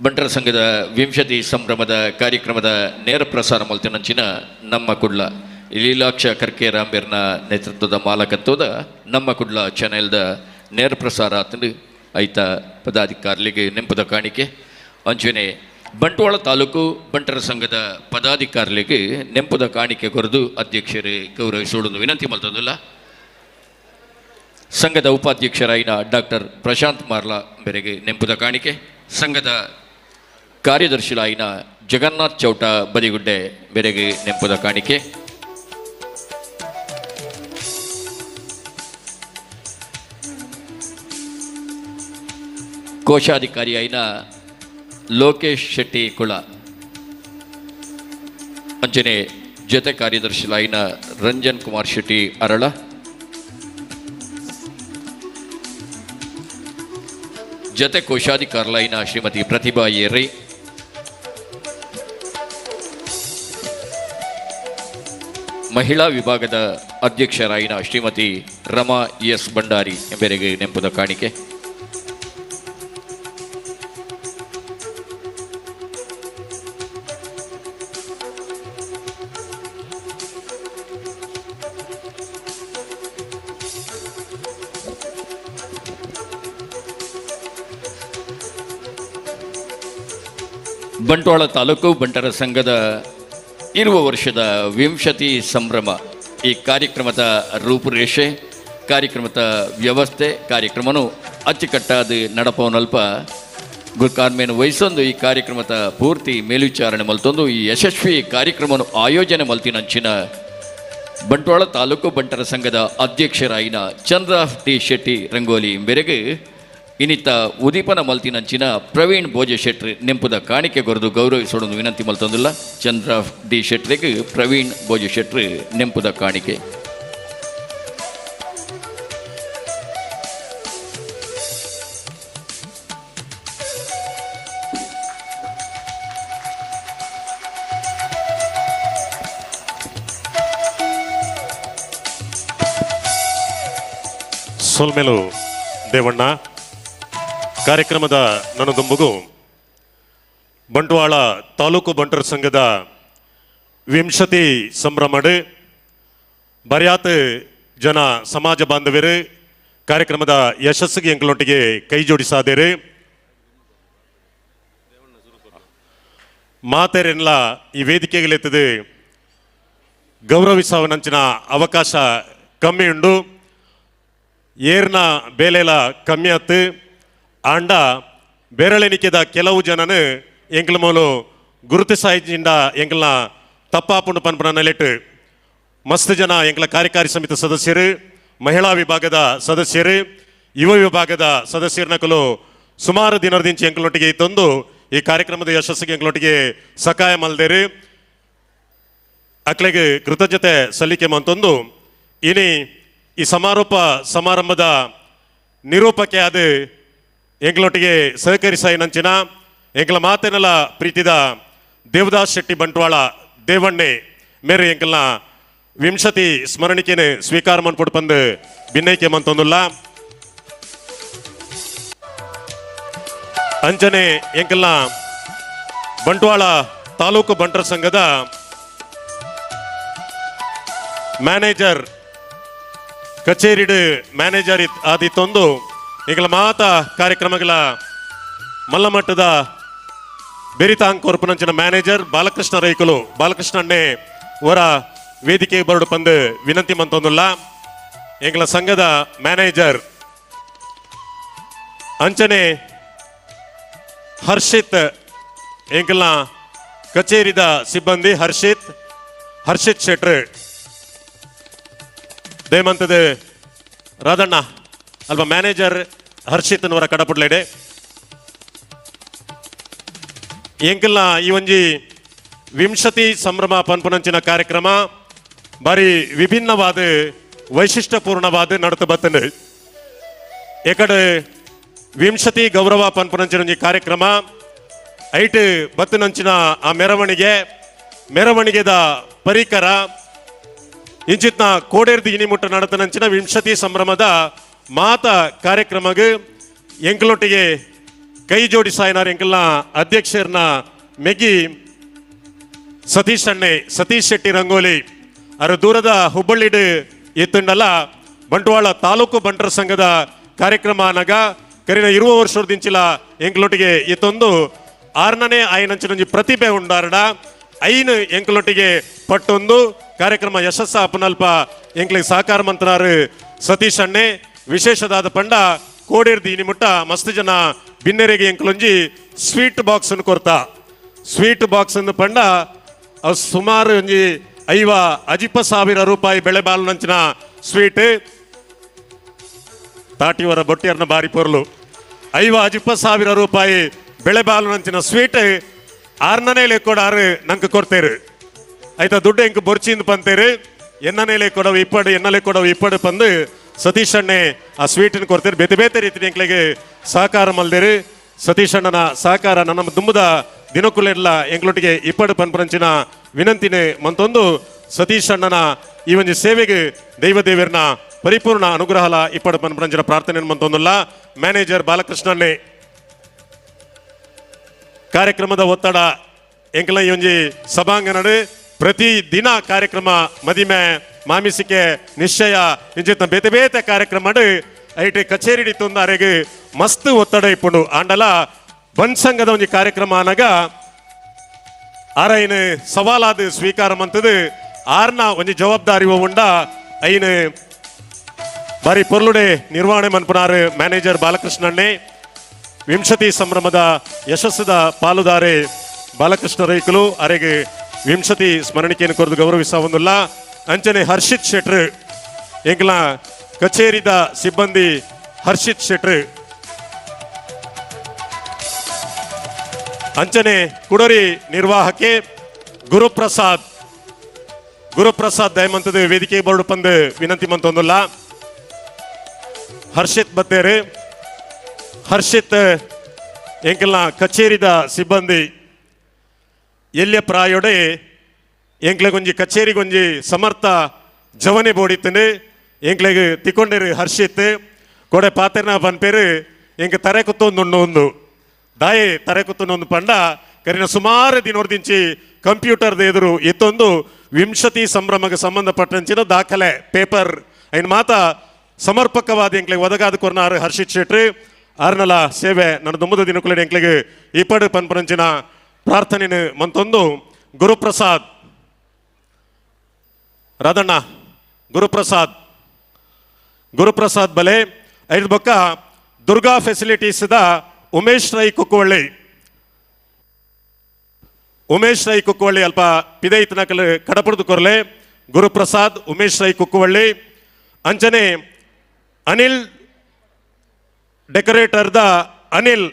ಬಂಟರ ಸಂಘದ ವಿಂಶತಿ ಸಂಭ್ರಮದ ಕಾರ್ಯಕ್ರಮದ ನೇರ ಪ್ರಸಾರ ಮಲ್ತಿನಂಚಿನ ನಮ್ಮ ಕುಡ್ಲ ಲೀಲಾಕ್ಷ ಕರ್ಕೆ ರಾಂಬೇರ್ನ ನೇತೃತ್ವದ ಮಾಲಕತ್ವದ ನಮ್ಮ ಕುಡ್ಲ ಚಾನೆಲ್ದ ನೇರ ಪ್ರಸಾರ ಆತಂದು ಐತ ಪದಾಧಿಕಾರಿಗಳಿಗೆ ನೆಂಪುದ ಕಾಣಿಕೆ. ಅಂಚನೆ ಬಂಟ್ವಾಳ ತಾಲೂಕು ಬಂಟರ ಸಂಘದ ಪದಾಧಿಕಾರಿಗಳಿಗೆ ನೆಂಪುದ ಕಾಣಿಕೆ ಕೊರೆದು ಅಧ್ಯಕ್ಷರೇ ಗೌರವಿಸೋಡೊಂದು ವಿನಂತಿ ಮಲ್ತೊಂದುಲ್ಲ. ಸಂಘದ ಉಪಾಧ್ಯಕ್ಷರಾಯಿನ ಡಾಕ್ಟರ್ ಪ್ರಶಾಂತ್ ಮಾರ್ಲಾ ಬೆರೆಗೆ ನೆಂಪುದ ಕಾಣಿಕೆ. ಸಂಘದ ಕಾರ್ಯದರ್ಶಿಲಾಯಿನ ಜಗನ್ನಾಥ್ ಚೌಟ ಬದಿಗುಡ್ಡೆ ಬೆರೆಗೆ ನೆಂಪುದ ಕಾಣಿಕೆ. ಕೋಶಾಧಿಕಾರಿಯಾಯಿನ ಲೋಕೇಶ್ ಶೆಟ್ಟಿ ಕುಳ ಅಂಚನೆ ಜೊತೆ ಕಾರ್ಯದರ್ಶಿಲಾಯಿನ ರಂಜನ್ ಕುಮಾರ್ ಶೆಟ್ಟಿ ಅರಳ, ಜೊತೆ ಕೋಶಾಧಿಕಾರಲಾಯಿನ ಶ್ರೀಮತಿ ಪ್ರತಿಭಾ ಏರೈ, ಮಹಿಳಾ ವಿಭಾಗದ ಅಧ್ಯಕ್ಷರಾಯಿನ ಶ್ರೀಮತಿ ರಮಾ ಎಸ್ ಭಂಡಾರಿ ಎಂಬರಿಗೆ ನೆಂಪುದ ಕಾಣಿಕೆ. ಬಂಟ್ವಾಳ ತಾಲೂಕು ಬಂಟರ ಸಂಘದ ಇರುವ ವರ್ಷದ ವಿಂಶತಿ ಸಂಭ್ರಮ ಈ ಕಾರ್ಯಕ್ರಮದ ರೂಪುರೇಷೆ, ಕಾರ್ಯಕ್ರಮದ ವ್ಯವಸ್ಥೆ, ಕಾರ್ಯಕ್ರಮನು ಅಚ್ಚುಕಟ್ಟಾದ ನಡಪವನಲ್ಪ ಗುರ್ಕಾರ್ಮೇನು ವಹಿಸೊಂದು ಈ ಕಾರ್ಯಕ್ರಮದ ಪೂರ್ತಿ ಮೇಲ್ವಿಚಾರಣೆ ಮಲ್ತೊಂದು ಈ ಯಶಸ್ವಿ ಕಾರ್ಯಕ್ರಮವನ್ನು ಆಯೋಜನೆ ಮಲ್ತಿನಂಚಿನ ಬಂಟ್ವಾಳ ತಾಲೂಕು ಬಂಟರ ಸಂಘದ ಅಧ್ಯಕ್ಷರಾಯಿನ ಚಂದ್ರ ಟಿ ಶೆಟ್ಟಿ ರಂಗೋಲಿ ಬೆರೆಗೆ ಇನ್ನಿತ ಉದೀಪನ ಮಲ್ತಿನಂಚಿನ ಪ್ರವೀಣ್ ಭೋಜ ಶೆಟ್ಟಿ ನೆಂಪುದ ಕಾಣಿಕೆ ಕೊರದು ಗೌರವಿಸೋಡೊಂದು ವಿನಂತಿ ಮಲ್ತೊಂದಿಲ್ಲ. ಚಂದ್ರ ಡಿ ಶೆಟ್ರಿಗೆ ಪ್ರವೀಣ್ ಭೋಜ ಶೆಟ್ಟಿ ನೆಂಪುದ ಕಾಣಿಕೆ. ಸೊಲ್ಮೆಲು ದೇವಣ್ಣ ಕಾರ್ಯಕ್ರಮದ ನನದೊಂಬುಗು ಬಂಟ್ವಾಳ ತಾಲೂಕು ಬಂಟರ ಸಂಘದ ವಿಂಶತಿ ಸಂಭ್ರಮಡು ಬರ್ಯಾತ್ ಜನ ಸಮಾಜ ಬಾಂಧವ್ಯರು ಕಾರ್ಯಕ್ರಮದ ಯಶಸ್ಸಿಗೆ ಎಂಕಲೊಟ್ಟಿಗೆ ಕೈ ಜೋಡಿಸಾದೇರು. ಮಾತೆರೆಲ್ಲ ಈ ವೇದಿಕೆಗಳೆತ್ತದೆ ಗೌರವಿಸವನಂಚಿನ ಅವಕಾಶ ಕಮ್ಮಿ ಉಂಡು, ಏರ್ನ ಬೇಲೆಲ ಕಮ್ಮಿ ಆತು. ಆಂಡ ಬೆರಳೆಣಿಕೆದ ಕೆಲವು ಜನನು ಎಂಕ್ಲ ಮೂಲು ಗುರುತಿಸಾಯಿಂದ ಎಂಕ್ಲನ ತಪ್ಪಾಪುಂಡು ಪನ್ಪುನ ನೆಲೆಟ್ ಮಸ್ತ್ ಜನ ಎಂಕ್ಲ ಕಾರ್ಯಕಾರಿ ಸಮಿತಿ ಸದಸ್ಯರು, ಮಹಿಳಾ ವಿಭಾಗದ ಸದಸ್ಯರು, ಯುವ ವಿಭಾಗದ ಸದಸ್ಯರನಕಲು ಸುಮಾರು ದಿನದಿಂಚಿ ಎಂಕ್ಲೊಟ್ಟಿಗೆ ಇತ್ತೊಂದು ಈ ಕಾರ್ಯಕ್ರಮದ ಯಶಸ್ಸಿಗೆ ಎಂಕ್ಲೊಟ್ಟಿಗೆ ಸಕಾಯ ಮಲ್ದೇರು. ಅಕ್ಲೆಗೆ ಕೃತಜ್ಞತೆ ಸಲ್ಲಿಕೆ ಮಂತೊಂದು ಇನಿ ಈ ಸಮಾರೋಪ ಸಮಾರಂಭದ ನಿರೂಪಕ್ಕೆ ಅದು ಎಂಕ್ಲೊಟ್ಟಿಗೆ ಸಹಕರಿಸಾಯಿನಂಚಿನ ಎಂಕ್ಲ ಮಾತೆನೆಲ್ಲ ಪ್ರೀತಿದ ದೇವದಾಸ್ ಶೆಟ್ಟಿ ಬಂಟ್ವಾಳ ದೇವಣ್ಣೆ ಮೇರೆ ಎಂಕಲ್ನ ವಿಂಶತಿ ಸ್ಮರಣಿಕೆನೆ ಸ್ವೀಕಾರ ಮನ್ಪುಡು ಪಂದು ಭಿನ್ನೈಕೆ ಮಂತೊಂದುಲ್ಲ. ಅಂಚನೆ ಎಂಕಲ್ನ ಬಂಟ್ವಾಳ ತಾಲೂಕು ಬಂಟರ ಸಂಘದ ಮ್ಯಾನೇಜರ್ ಕಚೇರಿಡು ಮ್ಯಾನೇಜರ್ ಆದಿತ್ತೊಂದು ಈಗಲ ಮಾತ ಕಾರ್ಯಕ್ರಮಗಳ ಮಲ್ಲಮಟ್ಟದ ಬೆರಿತಾಂಗ್ ಕೊರ್ಪುನಂಚಿನ ಮ್ಯಾನೇಜರ್ ಬಾಲಕೃಷ್ಣ ರೈಕುಲು ಬಾಲಕೃಷ್ಣನ್ನೇ ಅವರ ವೇದಿಕೆ ಬರಡು ಪಂದು ವಿನಂತಿ ಮಂತೊಂದುಲ್ಲ. ಎಂಗಳ ಸಂಘದ ಮ್ಯಾನೇಜರ್ ಅಂಚನೆ ಹರ್ಷಿತ್ ಎಂಕಲ್ನ ಕಚೇರಿದ ಸಿಬ್ಬಂದಿ ಹರ್ಷಿತ್ ಹರ್ಷಿತ್ ಶೆಟ್ರು ದೇಮಂತದ ರಾಧಣ್ಣ ಅಲ್ವಾ ಮ್ಯಾನೇಜರ್ ಹರ್ಷಿತ್ನವರ ಕಡಪುಡ್ಲೇಡೆ ಎಂಕಲ್ನ ಈ ಒಂಜಿ ವಿಂಶತಿ ಸಂಭ್ರಮ ಪನ್ಪುನಂಚಿನ ಕಾರ್ಯಕ್ರಮ ಬಾರಿ ವಿಭಿನ್ನವಾದ ವೈಶಿಷ್ಟ್ಯಪೂರ್ಣವಾದ ನಡತು ಬತ್ತಂಡು. ಎಕಡೆ ವಿಂಶತಿ ಗೌರವ ಪನ್ಪುನಂಚಿನ ಒಂಜಿ ಕಾರ್ಯಕ್ರಮ ಐಟ್ ಬತ್ತನಂಚಿನ ಆ ಮೆರವಣಿಗೆ ಮೆರವಣಿಗೆದ ಪರಿಕರ ಇಂಚಿತ್ನ ಕೋಡೇರ್ದಿ ಇನಿಮುಟ್ಟ ನಡತನಂಚಿನ ವಿಂಶತಿ ಸಂಭ್ರಮದ ಮಾತ ಕಾರ್ಯಕ್ರಮಕ್ಕೆ ಎಂಕಲೊಟ್ಟಿಗೆ ಕೈ ಜೋಡಿಸಾಯನಾರ್ ಎಂಕಲ್ನ ಅಧ್ಯಕ್ಷರನ್ನ ಮೆಗ್ಗಿ ಸತೀಶ್ ಅಣ್ಣೆ ಸತೀಶ್ ಶೆಟ್ಟಿ ರಂಗೋಲಿ ಅರ ದೂರದ ಹುಬ್ಬಳ್ಳಿಡು ಎತ್ತುಂಡಲ್ಲ ಬಂಟ್ವಾಳ ತಾಲೂಕು ಬಂಟರ ಸಂಘದ ಕಾರ್ಯಕ್ರಮ ಅನಗ ಕರಿನ ಇರುವ ವರ್ಷದಿಂಚಿಲ ಎಂಕಲೊಟ್ಟಿಗೆ ಎತ್ತೊಂದು ಆರ್ನನೇ ಆಯನಂಚಿನೊಂಜಿ ಪ್ರತಿಭೆ ಉಂಡಾರಡ ಐನು ಎಂಕಲೊಟ್ಟಿಗೆ ಪಟ್ಟೊಂದು ಕಾರ್ಯಕ್ರಮ ಯಶಸ್ಸ ಅಪನಲ್ಪ ಎಂಕ್ಲಿಗೆ ಸಹಕಾರ ಮಂತ್ರಾರು ಸತೀಶ್ ಅಣ್ಣೆ ವಿಶೇಷದಾದ ಪಂಡ ಕೋಡೇರ್ದಿ ಇನಿ ಮುಟ್ಟ ಮಸ್ತ್ ಜನ ಬಿನ್ನೆರೆಗೆ ಎಂಕಲೊಂಜಿ ಸ್ವೀಟ್ ಬಾಕ್ಸ್ ಅನ್ನು ಕೊರ್ತಾ. ಸ್ವೀಟ್ ಬಾಕ್ಸ್ ಅನ್ನು ಪಂಡ ಅವು ಸುಮಾರು ಒಂಜಿ 50,000 ರೂಪಾಯಿ ಬೆಳೆ ಬಾಲನಂಚಿನ ಸ್ವೀಟ್ ತಾಟಿಯವರ ಬೊಟ್ಟಿಯರ್ನ ಬಾರಿ ಪೊರ್ಲು 50,000 ರೂಪಾಯಿ ಬೆಳೆ ಬಾಲನಂಚಿನ ಸ್ವೀಟ್ ಆರ್ನನೇ ಲೆಕ್ಕೊಡಾರು ನಂಗೆ ಕೊಡ್ತೇರು. ಆಯ್ತಾ ದುಡ್ಡು ಎಂಕ್ ಬೊರ್ಚಿಂದು ಪಂತೇರು ಎನ್ನನೇ ಲೆಕ್ಕೊಡವು ಇಪ್ಪಡು ಎನ್ನಲೆ ಕೊಡವು ಇಪ್ಪಡು ಪಂದು ಸತೀಶ್ ಅಣ್ಣೆ ಆ ಸ್ವೀಟನ್ನು ಕೊಡ್ತೇರು. ಬೇತೆ ಬೇತೆ ರೀತಿ ಎಂಕ್ಲೆಗೆ ಸಹಕಾರ ಮಲ್ದೇರು. ಸತೀಶ್ ಅಣ್ಣನ ಸಹಕಾರ ನನ್ನ ದುಂಬುದ ದಿನಕ್ಕುಲೆಲ್ಲ ಎಂಕ್ಲೊಟ್ಟಿಗೆ ಇಪ್ಪಡು ಪನ್ಪುರಂಚಿನ ವಿನಂತಿನೇ ಮಂತೊಂದು ಸತೀಶ್ ಅಣ್ಣನ ಈ ಒಂದು ಸೇವೆಗೆ ದೈವ ದೇವರನ್ನ ಪರಿಪೂರ್ಣ ಅನುಗ್ರಹಲ ಇಪ್ಪಡು ಪನ್ಪುರಂಚಿನ ಪ್ರಾರ್ಥನೆ ಮಂತೊಂದುಲ್ಲ. ಮ್ಯಾನೇಜರ್ ಬಾಲಕೃಷ್ಣನ್ನೇ ಕಾರ್ಯಕ್ರಮದ ಒತ್ತಡ ಎಂಕಲ ಈ ಒಂಜಿ ಸಭಾಂಗಣಡು ಪ್ರತಿ ದಿನ ಕಾರ್ಯಕ್ರಮ ಮದಿಮೆ ಮಾಮಿಸಿಕೆ ನಿಶ್ಚಯ ಇಂಚಿತ್ತ ಬೇತೆ ಬೇತೆ ಕಾರ್ಯಕ್ರಮ ಐಟಿ ಕಚೇರಿ ತೊಂದರೆಗೆ ಮಸ್ತ್ ಒತ್ತಡ ಇಪ್ಪುಂಡು. ಆಂಡಲ ಬಂದ್ ಸಂಘದ ಒಂಜಿ ಕಾರ್ಯಕ್ರಮ ಅನಗ ಆರೈನ ಸವಾಲಾದ ಸ್ವೀಕಾರ ಮಂತದು ಆರ್ನ ಒಂಜಿ ಜವಾಬ್ದಾರಿ ಉಂಡ ಐನು ಬಾರಿ ಪೊರ್ಲುಡೆ ನಿರ್ವಹಣೆ ಮನ್ಪುನಾರು ಮ್ಯಾನೇಜರ್ ಬಾಲಕೃಷ್ಣನ್ನೇ. ವಿಂಶತಿ ಸಂಭ್ರಮದ ಯಶಸ್ಸದ ಪಾಲುದಾರೆ ಬಾಲಕೃಷ್ಣ ರೈಕುಲು ಅರೆಗೆ ವಿಂಶತಿ ಸ್ಮರಣಿಕೆಯನ್ನು ಕೊರದು ಗೌರವಿಸವೊಂದುಲ್ಲ. ಅಂಚನೆ ಹರ್ಷಿತ್ ಶೆಟ್ರು ಎಂಕ್ಲ ಕಚೇರಿದ ಸಿಬ್ಬಂದಿ ಹರ್ಷಿತ್ ಶೆಟ್ರು. ಅಂಚನೆ ಕುಡರಿ ನಿರ್ವಾಹಕೆ ಗುರುಪ್ರಸಾದ್, ಗುರುಪ್ರಸಾದ್ ದಯಮಂತದ ವೇದಿಕೆ ಬೋರ್ಡ್ ಪಂದು ವಿನಂತಿ ಮಂತೊಂದುಲ್ಲ. ಹರ್ಷಿತ್ ಬತ್ತೇರು, ಹರ್ಷಿತ್ ಎಂಕಲ್ನ ಕಚೇರಿದ ಸಿಬ್ಬಂದಿ ಎಲ್ಲಿಯ ಪ್ರಾಯೋಡೆ ಎಂಕ್ಲೆಗೊಂಜಿ ಕಚೇರಿಗೊಂಜಿ ಸಮರ್ಥ ಜವನೆ ಬೋಡಿತ್ತನೆ ಎಂಕ್ಲೆಗ್ ತಿಕೊಂಡೇರು ಹರ್ಷಿತ್ ಕೊಡೆ ಪಾತೆರ್ನ ಪನ್ಪೇರು ಎಂಕ ತರೆ ಕುತ್ತೊಂದುಂಡು ಒಂದು ದಾಯೆ ತರೆ ಕುತ್ತೊಂದು ಪಂಡ ಕರಿನ ಸುಮಾರು ದಿನೋರ್ದಿಂಚಿ ಕಂಪ್ಯೂಟರ್ ಎದುರು ಇತ್ತೊಂದು ವಿಂಶತಿ ಸಂಭ್ರಮಕ್ಕೆ ಸಂಬಂಧಪಟ್ಟಂಚಿನ ದಾಖಲೆ ಪೇಪರ್ ಐನ್ ಮಾತ ಸಮರ್ಪಕವಾದ ಎಂಕ್ಲೆಗ್ ಒದಗಾದ ಕೊರ್ನಾರು ಹರ್ಷಿತ್ ಶೆಟ್ರು. ಆರ್ನಲ ಸೇವೆ ನನ್ನ ದುಮ್ಮದ ದಿನಕುಲಡಿ ಎಂಕ್ಲೆಗ್ ಇಪ್ಪಡು ಪನ್ಪರಂಚಿನ ಪ್ರಾರ್ಥನೆ ಮಂತೊಂದು ಗುರುಪ್ರಸಾದ್ ರಾಧಣ್ಣ ಗುರುಪ್ರಸಾದ್, ಗುರುಪ್ರಸಾದ್ ಬಲೆ ಐದು ಬೊಕ್ಕ ದುರ್ಗಾ ಫೆಸಿಲಿಟೀಸ್ದ ಉಮೇಶ್ ರೈ ಕುಕ್ಕುವಳ್ಳಿ, ಉಮೇಶ್ ರೈ ಕುಕ್ಕುವಳ್ಳಿ ಅಲ್ಪ ಪಿದೈತನಕಲ್ ಕಡಪುಡ್ದು ಕೊರ್ಲೆ ಗುರುಪ್ರಸಾದ್ ಉಮೇಶ್ ರೈ ಕುಕ್ಕುವಳ್ಳಿ. ಅಂಚನೆ ಅನಿಲ್ ಡೆಕೋರೇಟರ್ದ ಅನಿಲ್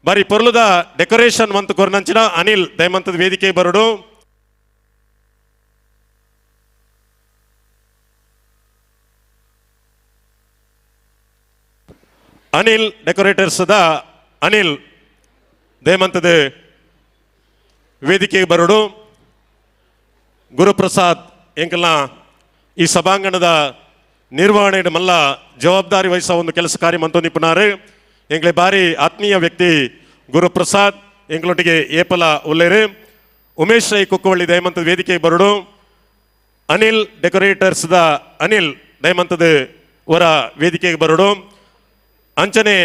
ಬಾರಿ ಪೊರ್ಲುದ ಡೆಕೋರೇಷನ್ ಮಂತ್ ಕೊರ್ನಂಚಿನ ಅನಿಲ್ ದಯಮಂತದ ವೇದಿಕೆ ಬರಡು. ಅನಿಲ್ ಡೆಕೋರೇಟರ್ಸ್ದ ಅನಿಲ್ ದಯಮಂತದ ವೇದಿಕೆಗೆ ಬರಡು. ಗುರುಪ್ರಸಾದ್ ಎಂಕಲ್ನ ಈ ಸಭಾಂಗಣದ ನಿರ್ವಹಣೆ ಮಲ್ಲ ಜವಾಬ್ದಾರಿ ವಹಿಸೋ ಒಂದು ಕೆಲಸ ಕಾರ್ಯ ಮಂತೊಂದಿಪ್ಪನಾರು. ಎಂಕ್ಲೆ ಬಾರಿ ಆತ್ಮೀಯ ವ್ಯಕ್ತಿ ಗುರುಪ್ರಸಾದ್ ಎಂಕ್ಲೊಟ್ಟಿಗೆ ಏಪಲ ಉಲ್ಲೇರು. ಉಮೇಶ್ ರೈ ಕುಕ್ಕವಳ್ಳಿ ದಯಮಂತದ ವೇದಿಕೆಗೆ ಬರಡು. ಅನಿಲ್ ಡೆಕೋರೇಟರ್ಸ್ದ ಅನಿಲ್ ದಯಮಂತದ ಅವರ ವೇದಿಕೆಗೆ ಬರಡು. ಅಂಚನೆ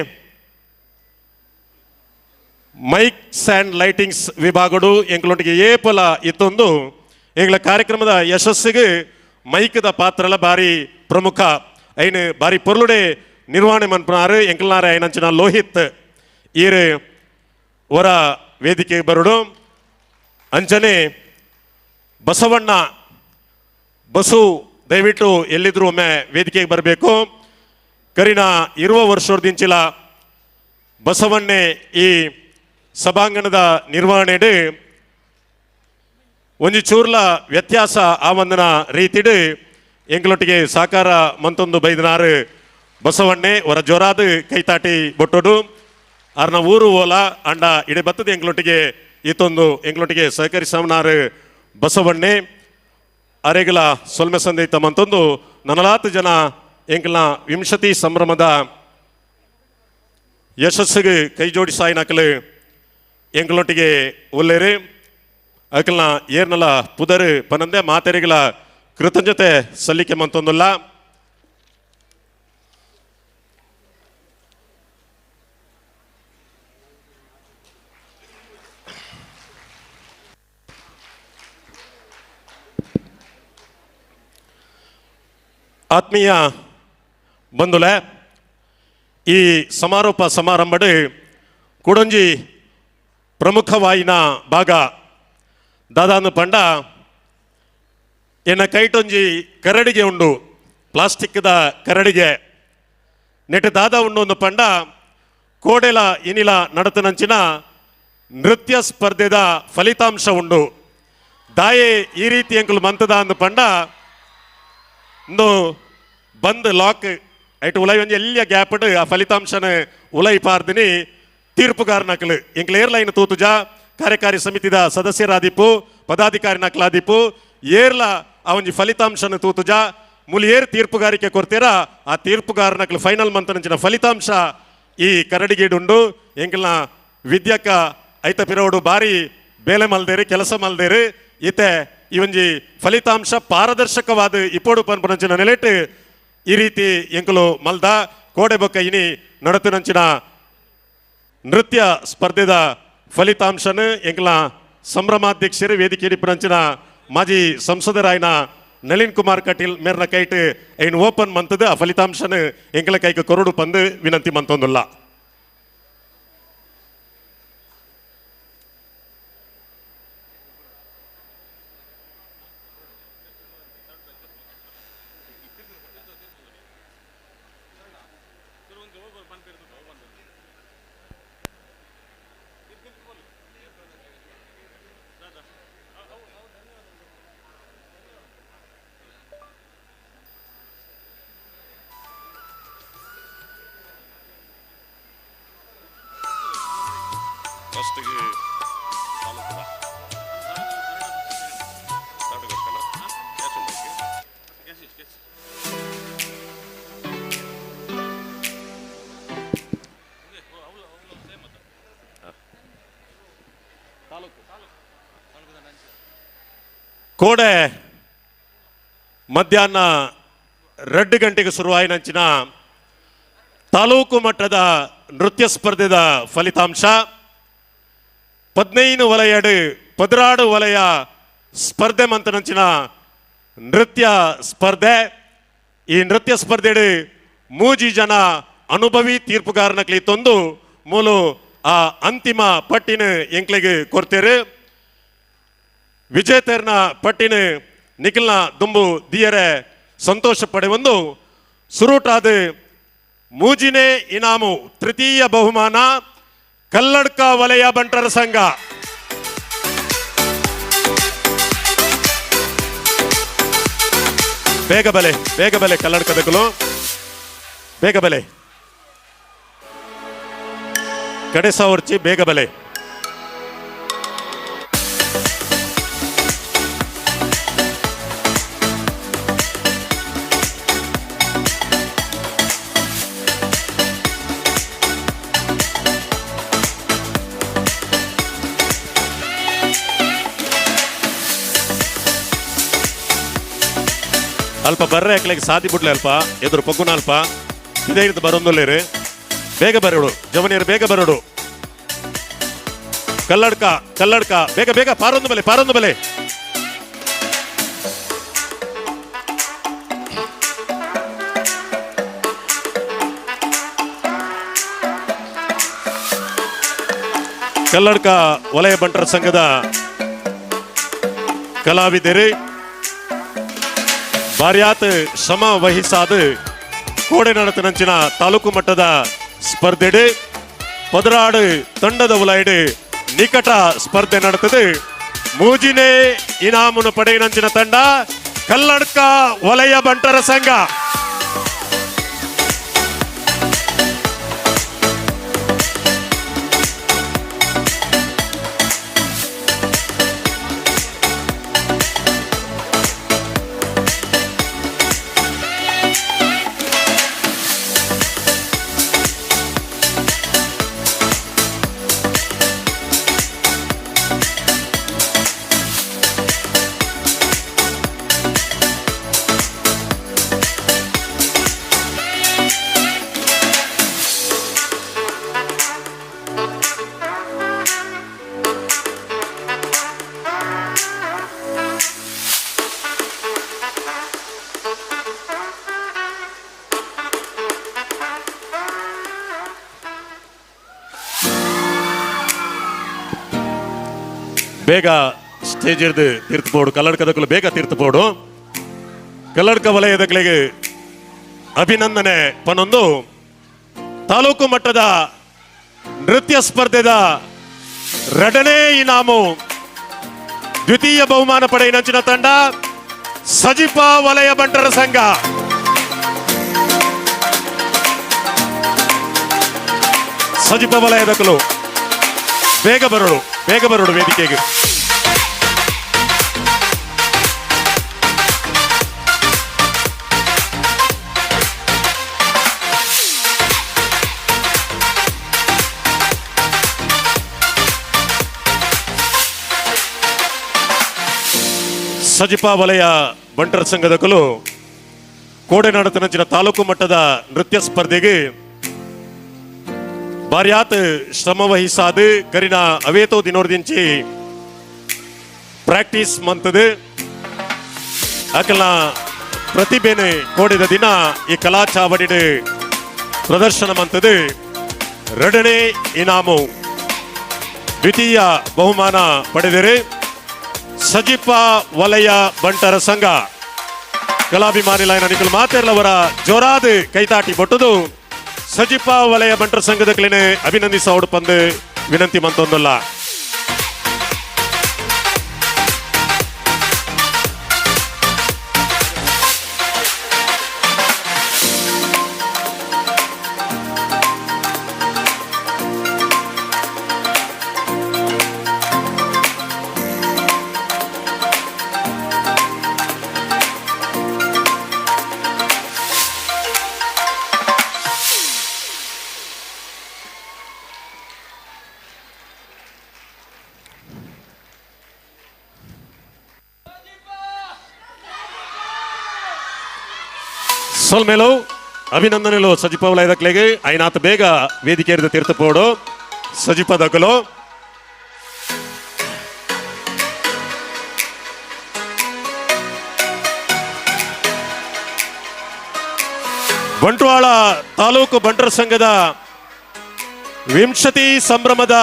mics and lightings ವಿಭಾಗಡು ಎಂಕ್ಲೊಟ್ಟಿಗೆ ಏಪಲ ಇತ್ತೊಂದು ಎಂಗ್ಲ ಕಾರ್ಯಕ್ರಮದ ಯಶಸ್ಸಿಗೆ ಮೈಕ್ದ ಪಾತ್ರಲ ಬಾರಿ ಪ್ರಮುಖ ಐನು ಬಾರಿ ಪೊರ್ಲುಡೆ ನಿರ್ವಹಣೆ ಮನ್ಪನಾರು ಎಂಕ್ಲನಾರ ಐನಂಚಿನ ಲೋಹಿತ್ ಈರು ಅವರ ವೇದಿಕೆಗೆ ಬರಡು. ಅಂಚನೆ ಬಸವಣ್ಣ ಬಸು ದಯವಿಟ್ಟು ಎಲ್ಲಿದ್ರೂ ಒಮ್ಮೆ ವೇದಿಕೆಗೆ ಬರಬೇಕು. ಕರಿನ ಇರುವ ವರ್ಷದಿಂಚಿಲ ಬಸವಣ್ಣೆ ಈ ಸಭಾಂಗಣದ ನಿರ್ವಹಣೆಡು ಒಂಜಿ ಚೂರ್ಲ ವ್ಯತ್ಯಾಸ ಆ ಒಂದನ ರೀತಿಡು ಎಂಗ್ಲೊಟ್ಟಿಗೆ ಸಾಕಾರ ಮಂತೊಂದು ಬೈದನಾರು ಬಸವಣ್ಣೆ ಅವರ ಜೋರಾದ ಕೈತಾಟಿ ಬೊಟ್ಟೋಡು. ಆರ್ನ ಊರು ಓಲ ಅಂಡ ಇಡೆ ಬತ್ತದ ಎಂಗ್ಲೊಟ್ಟಿಗೆ ಈತೊಂದು ಎಂಗ್ಲೊಟ್ಟಿಗೆ ಸಹಕರಿಸವನಾರು ಬಸವಣ್ಣೆ ಅರೆಗಲ ಸೊಲ್ಮೆ ಸಂದೈತ ಮಂತೊಂದು ನನಲಾತು ಜನ ಎಂಕ್ಲ ವಿಂಶತಿ ಸಂಭ್ರಮದ ಯಶಸ್ಸಿಗೆ ಕೈ ಜೋಡಿಸಾಯಿನಕಲು ಎಂಗ್ಲೊಟ್ಟಿಗೆ ಒಲ್ಲೇರು. ಅಕಲ್ನ ಏರ್ನಲ ಪುದರು ಪನಂದೆ ಮಾತೆರೆಗಳ ಕೃತಜ್ಞತೆ ಸಲ್ಲಿಕೆ ಮಂತೊಂದುಲ್ಲ. ಆತ್ಮೀಯ ಬಂಧುಲೆ, ಈ ಸಮಾರೋಪ ಸಮಾರಂಭಡು ಕುಡೊಂಜಿ ಪ್ರಮುಖವಾಯಿನ ಭಾಗ ದಾದಾನು ಪಂಡ ಎನ್ನ ಕೈಟೊಂಜಿ ಕರಡಿಗೆ ಉಂಡು, ಪ್ಲಾಸ್ಟಿಕ್ದ ಕರಡಿಗೆ ನೆಟ್ ದಾದ ಉಂಡು ಒಂದು ಪಂಡ ಕೋಡೆಲ ಇನಿಲ ನಡತನಂಚಿನ ನೃತ್ಯ ಸ್ಪರ್ಧೆದ ಫಲಿತಾಂಶ ಉಂಡು. ದಾಯೆ ಈ ರೀತಿ ಎಂಕುಲು ಮಂತದ ಅಂದು ಪಂಡ ಇಂದು ಬಂದ್ ಲಾಕ್ ಐಟ್ ಉಲೈ ಒಂಜಿ ಎಲ್ಲಿಯ ಗ್ಯಾಪ್ ಆ ಫಲಿತಾಂಶನ ಉಲೈ ಪಾರ್ದಿನಿ ತೀರ್ಪುಗಾರನಕಲು ಎಂಕ್ಲ ಏರ್ಲೈನ್ ತೂತುಜ ಕಾರ್ಯಕಾರಿ ಸಮಿತಿದ ಸದಸ್ಯರಾದಿಪ್ಪು ಪದಾಧಿಕಾರಿ ನಕಲಾದಿಪ್ಪು ಏರ್ಲ ಆ ಒಂಜಿ ಫಲಿತಾಂಶನ ತೂತುಜ ಮೂಲಿ ಏರ್ ತೀರ್ಪುಗಾರಿಕೆ ಕೊಡ್ತೀರಾ ಆ ತೀರ್ಪುಗಾರನಕಲು ಫೈನಲ್ ಮಂತನಂಚಿನ ಫಲಿತಾಂಶ ಈ ಕರಡಿಗೇಡುಂಡು. ಎಂಕಲ್ನ ವಿದ್ಯಕ ಐತ ಪಿರೋಡು ಬಾರಿ ಬೇಲೆ ಮಲ್ದೇರು ಕೆಲಸ ಮಲ್ದೇರು ಈತೆ ಈ ಒಂಜಿ ಫಲಿತಾಂಶ ಪಾರದರ್ಶಕವಾದ ಇಪ್ಪೋಡು ಪನ್ಪನಂಚಿನ ನೆಲೆಟ್ ಈ ರೀತಿ ಎಂಕುಲು ಮಲ್ದ ಕೋಡೆ ಬೊಕ್ಕ ಇನಿ ನಡತನಂಚಿನ ನೃತ್ಯ ಸ್ಪರ್ಧೆದ ಫಲಿತಾಂಶನ ಎಂಕಲ ಸಂಭ್ರಮಾಧ್ಯಕ್ಷರು ವೇದಿಕೆ ಪುರಂಚಿನ ಮಾಜಿ ಸಂಸದರಾಯನ ನಳಿನ್ ಕುಮಾರ್ ಕಟೀಲ್ ಮೇರ್ನ ಕೈಟ್ ಐನ್ ಓಪನ್ ಮಂತದ ಆ ಫಲಿತಾಂಶನ ಎಂಕಲ ಕೈಗೆ ಕೊರಡು ಪಂದು ವಿನಂತಿ ಮಂತೊಂದುಲ್ಲ. ಫಸ್ಟ್ಗೆ ಕೋಡೆ ಮಧ್ಯಾಹ್ನ 2 ಗಂಟೆಗೆ ಶುರುವಾಯಿನಂಚಿನ ತಾಲೂಕು ಮಟ್ಟದ ನೃತ್ಯ ಸ್ಪರ್ಧೆದ ಫಲಿತಾಂಶ 15 ವಲಯಡು 16 ವಲಯ ಸ್ಪರ್ಧೆ ಮಂತನಂಚಿನ ನೃತ್ಯ ಸ್ಪರ್ಧೆ. ಈ ನೃತ್ಯ ಸ್ಪರ್ಧೆಡು 3 ಜನ ಅನುಭವಿ ತೀರ್ಪುಗಾರನ ಕ್ಲೀತೊಂದು ಮೂಲು ಆ ಅಂತಿಮ ಪಟ್ಟಿನ ಎಂಕ್ಲೆಗೆ ಕೊಡ್ತೇರು. ವಿಜೇತರ್ನ ಪಟ್ಟಿನ ನಿಖಿಲ್ನ ದುಂಬು ದಿಯರೆ ಸಂತೋಷ ಪಡೆವೊಂದು ಸುರೂಟಾದ ಮೂಜಿನೇ ಇನಾಮು ತೃತೀಯ ಬಹುಮಾನ ಕಲ್ಲಡ್ಕ ವಲಯ ಬಂಟರ ಸಂಘ. ಬೇಗ ಬಲೆ, ಬೇಗ ಬಲೆ ಕಲ್ಲಡ್ಕದಕ್ಕಲು, ಬೇಗ ಬಲೆ ಕಡೆ ಸಾವರ್ಚಿ, ಬೇಗ ಬಲೆ. ಅಲ್ಪ ಬರ್ರೆ ಅಕ್ಲೆಗೆ ಸಾದಿ ಬಿಡ್ಲೆ ಅಲ್ಪ ಎದುರು ಪಗ್ಗುನ ಅಲ್ಪ ಇದೇ ಇರ್ದು ಬರೋಂದುಲ್ಲೇರು. ಬೇಗ ಬರೋಡು ಜವನಿಯರು, ಬೇಗ ಬರೋಡು. ಕಲ್ಲಡ್ಕ ಕಲ್ಲಡ್ಕ ಬೇಗ ಬೇಗ ಪಾರೊಂದು ಬಲೆ, ಪಾರೊಂದು ಬಲೆ. ಕಲ್ಲಡ್ಕ ವಲಯ ಬಂಟರ ಸಂಘದ ಕಲಾವಿದರು ಬಾರ್ಯಾತ್ ಶ್ರಮ ವಹಿಸಾದ ಕೋಡೆ ನಡತನಂಚಿನ ತಾಲೂಕು ಮಟ್ಟದ ಸ್ಪರ್ಧೆಡು 16 ತಂಡದ ಉಲಾಯ್ಡು ನಿಕಟ ಸ್ಪರ್ಧೆ ನಡೆತದೆ. ಮೂಜಿನೇ ಇನಾಮುನು ಪಡೆಯಿನಂಚಿನ ತಂಡ ಕಲ್ಲಡ್ಕ ವಲಯ ಬಂಟರ ಸಂಘ. ಬೇಗ ಸ್ಟೇಜ್ ಹಿಡಿದು ತೀರ್ತು ಕಲ್ಲಡ್ಕದಕ್ಕಲು ಬೇಗ ತೀರ್ತು. ಕಲ್ಲಡ್ಕ ವಲಯದಗಳಿಗೆ ಅಭಿನಂದನೆ ಪನೊಂದು. ತಾಲೂಕು ಮಟ್ಟದ ನೃತ್ಯ ಸ್ಪರ್ಧೆದ ಎರಡನೇ ಇನಾಮು ದ್ವಿತೀಯ ಬಹುಮಾನ ಪಡೆಯಿನಂಚಿನ ತಂಡ ಸಜಿಪ ವಲಯ ಬಂಟರ ಸಂಘ. ಸಜಿಪ ವಲಯದಕ್ಕಲು ಬೇಗ ಬರೋಡು, ಬೇಗ ಬರೋಡು ವೇದಿಕೆಗೆ. ಸಜಿಪ ವಲಯ ಬಂಟರ ಸಂಘದಕಲು ಕೋಡೆ ನಡತನಂಚಿನ ತಾಲೂಕು ಮಟ್ಟದ ನೃತ್ಯ ಸ್ಪರ್ಧೆಗೆ ಬಾರ್ಯಾತ್ ಶ್ರಮ ವಹಿಸಾದು ಕರಿನ ಅವೇತೋ ದಿನೋರ್ದಿಂಚಿ ಪ್ರಾಕ್ಟೀಸ್ ಮಂತದು ಅಕಲ ಪ್ರತಿಭೆನೆ ಕೋಡಿದ ದಿನ ಈ ಕಲಾ ಚಾವಡಿಡು ಪ್ರದರ್ಶನ ಮಂತದು. ಎರಡನೇ ಇನಾಮು ದ್ವಿತೀಯ ಬಹುಮಾನ ಪಡೆದರೆ ಸಜಿಪ ವಲಯ ಬಂಟರ ಸಂಘ. ಕಲಾಭಿಮಾನಿ ಲೈನ ನಿಖಿಲ್ ಮಾತೇರ್ಲವರ ಜೋರಾದ ಕೈತಾಟಿ ಬೊಟ್ಟದು ಸಜಿಪ ವಲಯ ಬಂಟರ ಸಂಘದ ಕ್ಲಿನೆ ಅಭಿನಂದಿಸ ಪಂದು ವಿನಂತಿ ಮಂತೊಂದಲ್ಲ. ಸೊಲ್ಮೇಲು ಅಭಿನಂದನೆಲು ಸಜಿಪವಲಯದಕ್ಲೆಗೆ ಐನಾತ ಬೇಗ ವೇದಿಕೆಯರ್ದ ತೀರ್ಥಪೋಡು ಸಜಿಪದಕಲು. ಬಂಟ್ವಾಳ ತಾಲೂಕು ಬಂಟರ ಸಂಘದ ವಿಂಶತಿ ಸಂಭ್ರಮದ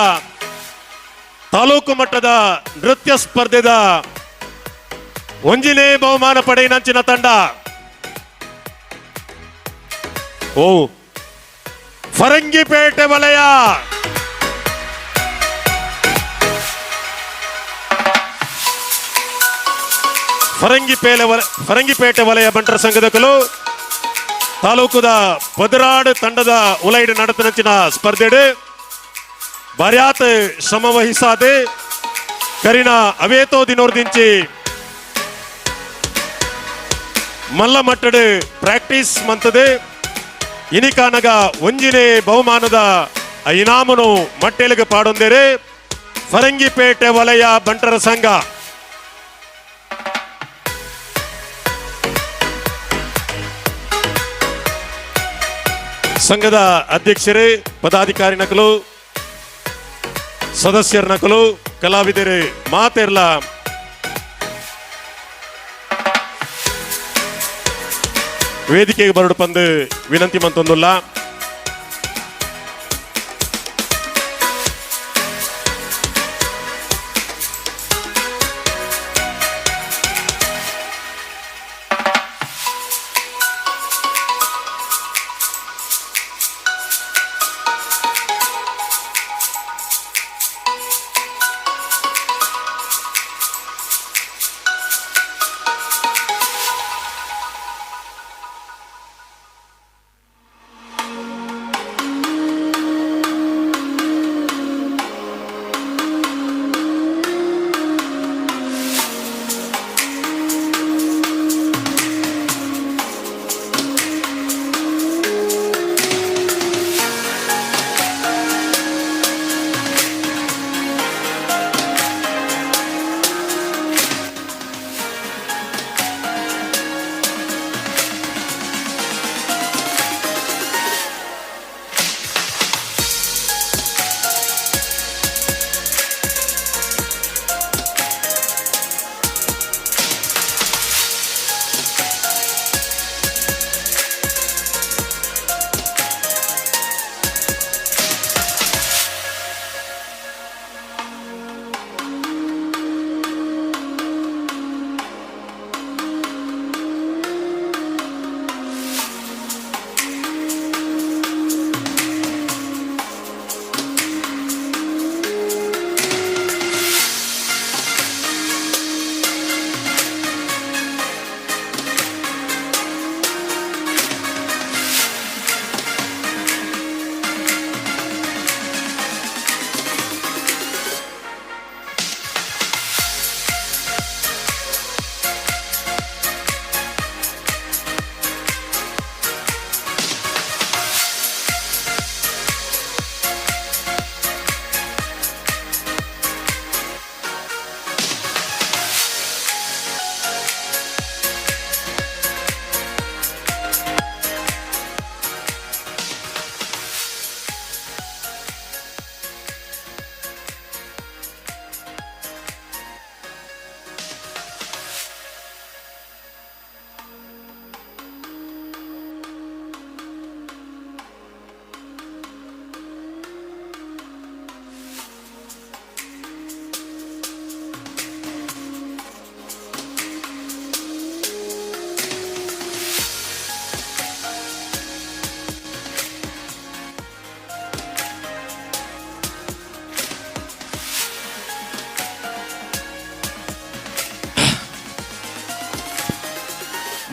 ತಾಲೂಕು ಮಟ್ಟದ ನೃತ್ಯ ಸ್ಪರ್ಧೆದ ಒಂಜಿನೇ ಬಹುಮಾನ ಪಡೆಯಿನಂಚಿನ ತಂಡ ಓ ಫರಂಗಿಪೇಟೆ ವಲಯ. ಫರಂಗಿಪೇಟೆ ವಲಯ ಬಂಟರ ಸಂಘದಕಲು ತಾಲೂಕುದ ಪದರಾಡ್ ತಂಡದ ಉಲೈಡ್ நடத்திನಂಚಿನ ಸ್ಪರ್ಧೆಡು ಬರ್ಯಾತ್ ಶ್ರಮ ವಹಿಸಾದೆ ಕರಿನ ಅವೇತೋ ದಿನೋರ್ದಿಂಚಿ ಮಲ್ಲ ಮಟ್ಟಡು ಪ್ರಾಕ್ಟೀಸ್ ಮಂತದೆ ಇನಿಕಾನಗ ಒಂಜಿನೇ ಬಹುಮಾನದ ಇನಾಮನು ಮಟ್ಟೆಲಿಗೆ ಪಾಡೊಂದೇರೆ ಫರಂಗಿಪೇಟೆ ವಲಯ ಬಂಟರ ಸಂಘ. ಸಂಘದ ಅಧ್ಯಕ್ಷರೇ, ಪದಾಧಿಕಾರಿ ನಕಲು, ಸದಸ್ಯರ ನಕಲು, ಕಲಾವಿದರು ಮಾತೆರ್ಲ ವೇದಿಕೆಗೆ ಬರಡು ಪಂದು ವಿನಂತಿ ಮಂತೊಂದುಲ್ಲ.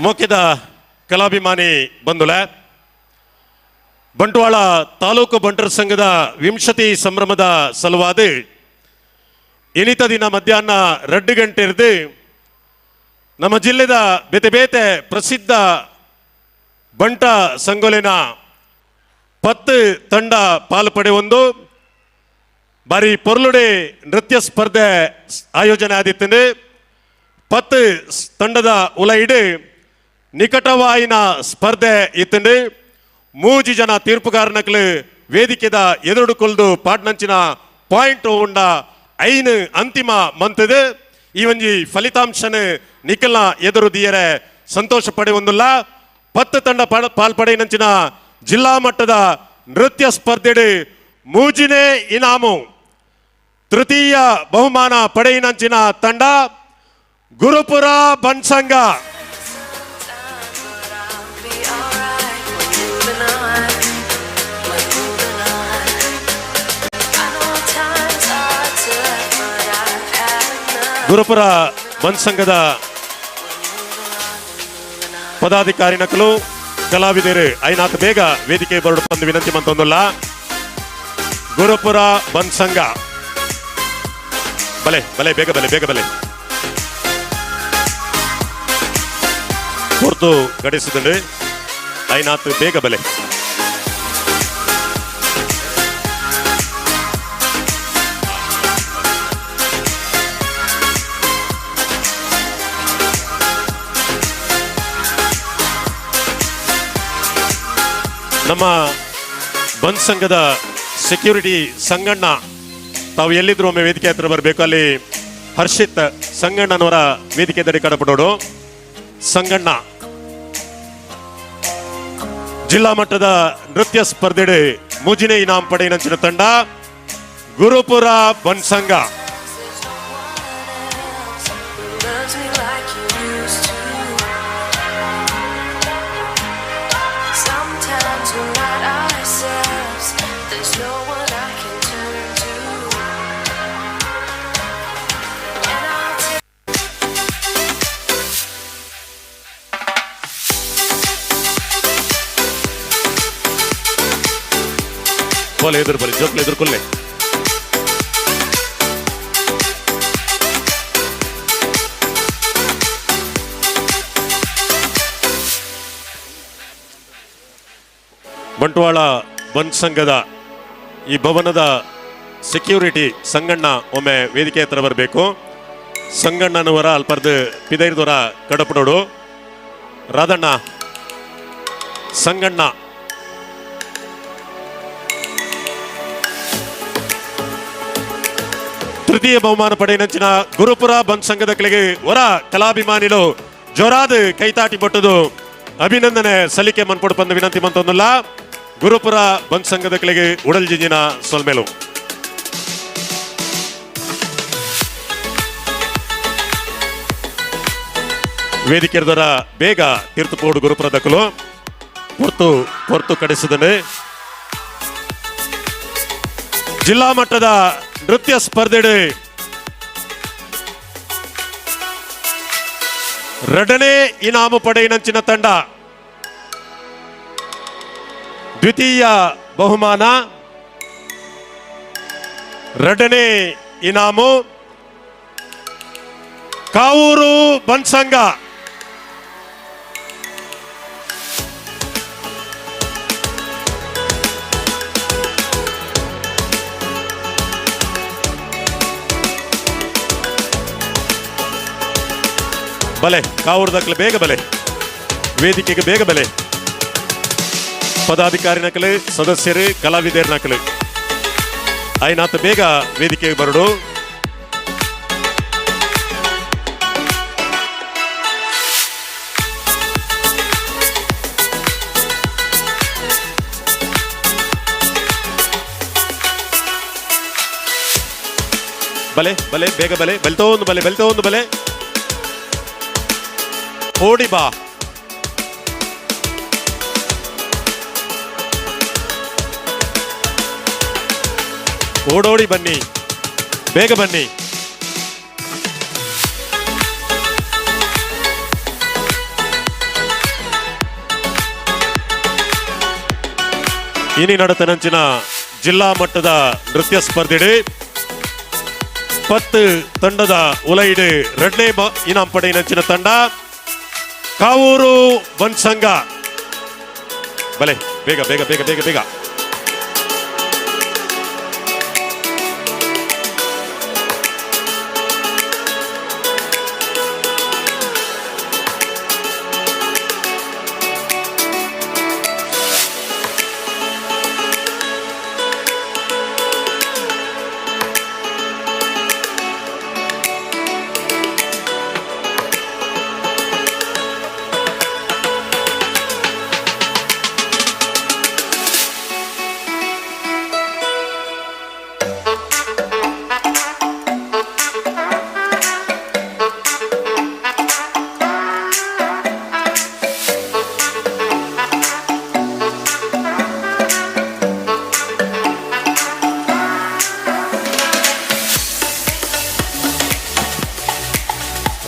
ಮೋಕೆದ ಕಲಾಭಿಮಾನಿ ಬಂಧುಲ, ಬಂಟ್ವಾಳ ತಾಲೂಕು ಬಂಟರ ಸಂಘದ ವಿಂಶತಿ ಸಂಭ್ರಮದ ಸಲುವಾದ ಇನಿತ ದಿನ ಮಧ್ಯಾಹ್ನ 2 ಗಂಟೆರ್ದು ನಮ್ಮ ಜಿಲ್ಲೆದ ಬೇತೆ ಬೇತೆ ಪ್ರಸಿದ್ಧ ಬಂಟ ಸಂಗೊಲೆನ 10 ತಂಡ ಪಾಲು ಪಡೆಯೊಂದು ಬಾರಿ ಪೊರ್ಲುಡೆ ನೃತ್ಯ ಸ್ಪರ್ಧೆ ಆಯೋಜನೆ ಆದಿತ್ತಂದು 10 ತಂಡದ ಉಲೈಡು ನಿಕಟವಾಯಿನ ಸ್ಪರ್ಧೆ ಇತ್ತಂಡು. ಮೂಜಿ ಜನ ತೀರ್ಪುಗಾರನಕ್ಲು ವೇದಿಕೆದ ಎದುರು ಕೊಲ್ದು ಪಾಟ್ನಂಚಿನ ಪಾಯಿಂಟ್ ಉಂಡ ಐನು ಅಂತಿಮ ಮಂತದು. ಈ ಒಂಜಿ ಫಲಿತಾಂಶನ ನಿಖಲ್ನ ಎದುರು ದಿಯರೆ ಸಂತೋಷ ಪಡೆಯೊಂದುಲ್ಲ. 10 ತಂಡ ಪಾಲ್ಪಡೆಯಿನಂಚಿನ ಜಿಲ್ಲಾ ಮಟ್ಟದ ನೃತ್ಯ ಸ್ಪರ್ಧೆಡು ಮೂಜಿನೇ ಇನಾಮು ತೃತೀಯ ಬಹುಮಾನ ಪಡೆಯಿನಂಚಿನ ತಂಡ ಗುರುಪುರ ಬನ್ಸಂಗ. ಗುರುಪುರ ಬನ್ಸಂಗದ ಪದಾಧಿಕಾರಿ ನಕಲು ಕಲಾವಿದರು ಐನಾಥ್ ಬೇಗ ವೇದಿಕೆ ಬರಡು ಬಂದು ವಿನಂತಿ ಮಂತೊಂದುಲ್ಲ. ಗುರುಪುರ ಬನ್ಸಂಗ ಬಲೆ ಬಲೆ ಬೇಗ ಬಲೆ ಬೇಗ ಬಲೆ ಪೊರ್ತು ಗಡಿಸಿದಂಡು ಐನಾಥ್ ಬೇಗ ಬಲೆ. ನಮ್ಮ ಬಂದ್ ಸಂಘದ ಸೆಕ್ಯೂರಿಟಿ ಸಂಗಣ್ಣ ತಾವು ಎಲ್ಲಿದ್ರು ಒಮ್ಮೆ ವೇದಿಕೆ ಹತ್ರ ಬರಬೇಕು. ಅಲ್ಲಿ ಹರ್ಷಿತ್ ಸಂಗಣ್ಣನವರ ವೇದಿಕೆ ದಡಿ ಕಡಪಡೋಡು. ಸಂಗಣ್ಣ ಜಿಲ್ಲಾ ಮಟ್ಟದ ನೃತ್ಯ ಸ್ಪರ್ಧೆಡೆ ಮುಜಿನೆ ಇನಾಮ್ ಪಡೆಯಿನಂಚಿನ ತಂಡ ಗುರುಪುರ ಬಂದ್ ಸಂಘ. ಬೋಲೆ ಎದುರು ಬಲಿ ಜೋಕ್ಲೆ ಎದುರುಕೊಲ್ಲೆ. ಬಂಟ್ವಾಳ ಬಂದ್ ಸಂಘದ ಈ ಭವನದ ಸೆಕ್ಯೂರಿಟಿ ಸಂಗಣ್ಣ ಒಮ್ಮೆ ವೇದಿಕೆ ಹತ್ರ ಬರಬೇಕು. ಸಂಗಣ್ಣನವರ ಅಲ್ಪರ್ದು ಪಿದೈರ್ದವರ ಕಡಪಡೋಡು. ರಾಧಣ್ಣ ಸಂಗಣ್ಣ ತೃತೀಯ ಬಹುಮಾನ ಪಡೆಯಿನಂಚಿನ ಗುರುಪುರ ಬಂದ್ ಸಂಘದ ಕೆಳಗೆ ಹೊರ ಕಲಾಭಿಮಾನಿಗಳು ಜೋರಾದ ಕೈತಾಟಿ ಪಟ್ಟದು ಅಭಿನಂದನೆ ಸಲ್ಲಿಕೆ ಮನ್ಪೊಡು ಪಂದ ವಿನಂತಿ ಮಂತೊಂದುಲ್ಲ. ಗುರುಪುರ ಬಂದ್ ಸಂಘದ ಕೆಳಗೆ ಉಡಲ್ ಜಿಂಜಿನ ಸೊಲ್ಮೇಲು. ವೇದಿಕೆಯದವರ ಬೇಗ ತೀರ್ಥಪೋಡು ಗುರುಪುರ ದಕ್ಕಲು ಪೊರ್ತು ಪೊರ್ತು ಕಡಿಸಿದನೆ. ಜಿಲ್ಲಾ ಮಟ್ಟದ ನೃತ್ಯ ಸ್ಪರ್ಧೆಡೆ ಎರಡನೇ ಇನಾಮು ಪಡೆಯಿನಂಚಿನ ತಂಡ ದ್ವಿತೀಯ ಬಹುಮಾನ ಎರಡನೇ ಇನಾಮು ಕಾವೂರು ಬನ್ಸಂಗ. ಬಲೆ ಕಾವೂರು ದಕ್ಕಲು ಬೇಗ ಬಲೆ ವೇದಿಕೆಗೆ ಬೇಗ ಬಲೆ. ಪದಾಧಿಕಾರಿ ನಕಲು ಸದಸ್ಯರು ಕಲಾವಿದರ ನಕಲು ಐನಾಥ ಬೇಗ ವೇದಿಕೆಗೆ ಬರಡು. ಬಲೆ ಬಲೆ ಬೇಗ ಬಲೆ ಬೆಲ್ತೋ ಒಂದು ಬಲೆ ಬೆಲ್ತೋ ಒಂದು ಬಲೆ ಓಡಿ ಬಾ. ಓಡೋಡಿ ಬನ್ನಿ ಬೇಗ ಬನ್ನಿ. ಇನಿ ನಡತನಂಚಿನ ಜಿಲ್ಲಾ ಮಟ್ಟದ ನೃತ್ಯ ಸ್ಪರ್ಧೆಡೆ 10 ತಂಡದ ಉಲೈಡು ಎರಡನೇ ಇನಾಮ್ ಪಡೆಯಿನಂಚಿನ ತಂಡ ಕಾವೂರು ಬನ್ಸಂಗ. ಬಲೆ ಬೇಗ ಬೇಗ ಬೇಗ ಬೇಗ ಬೇಗ.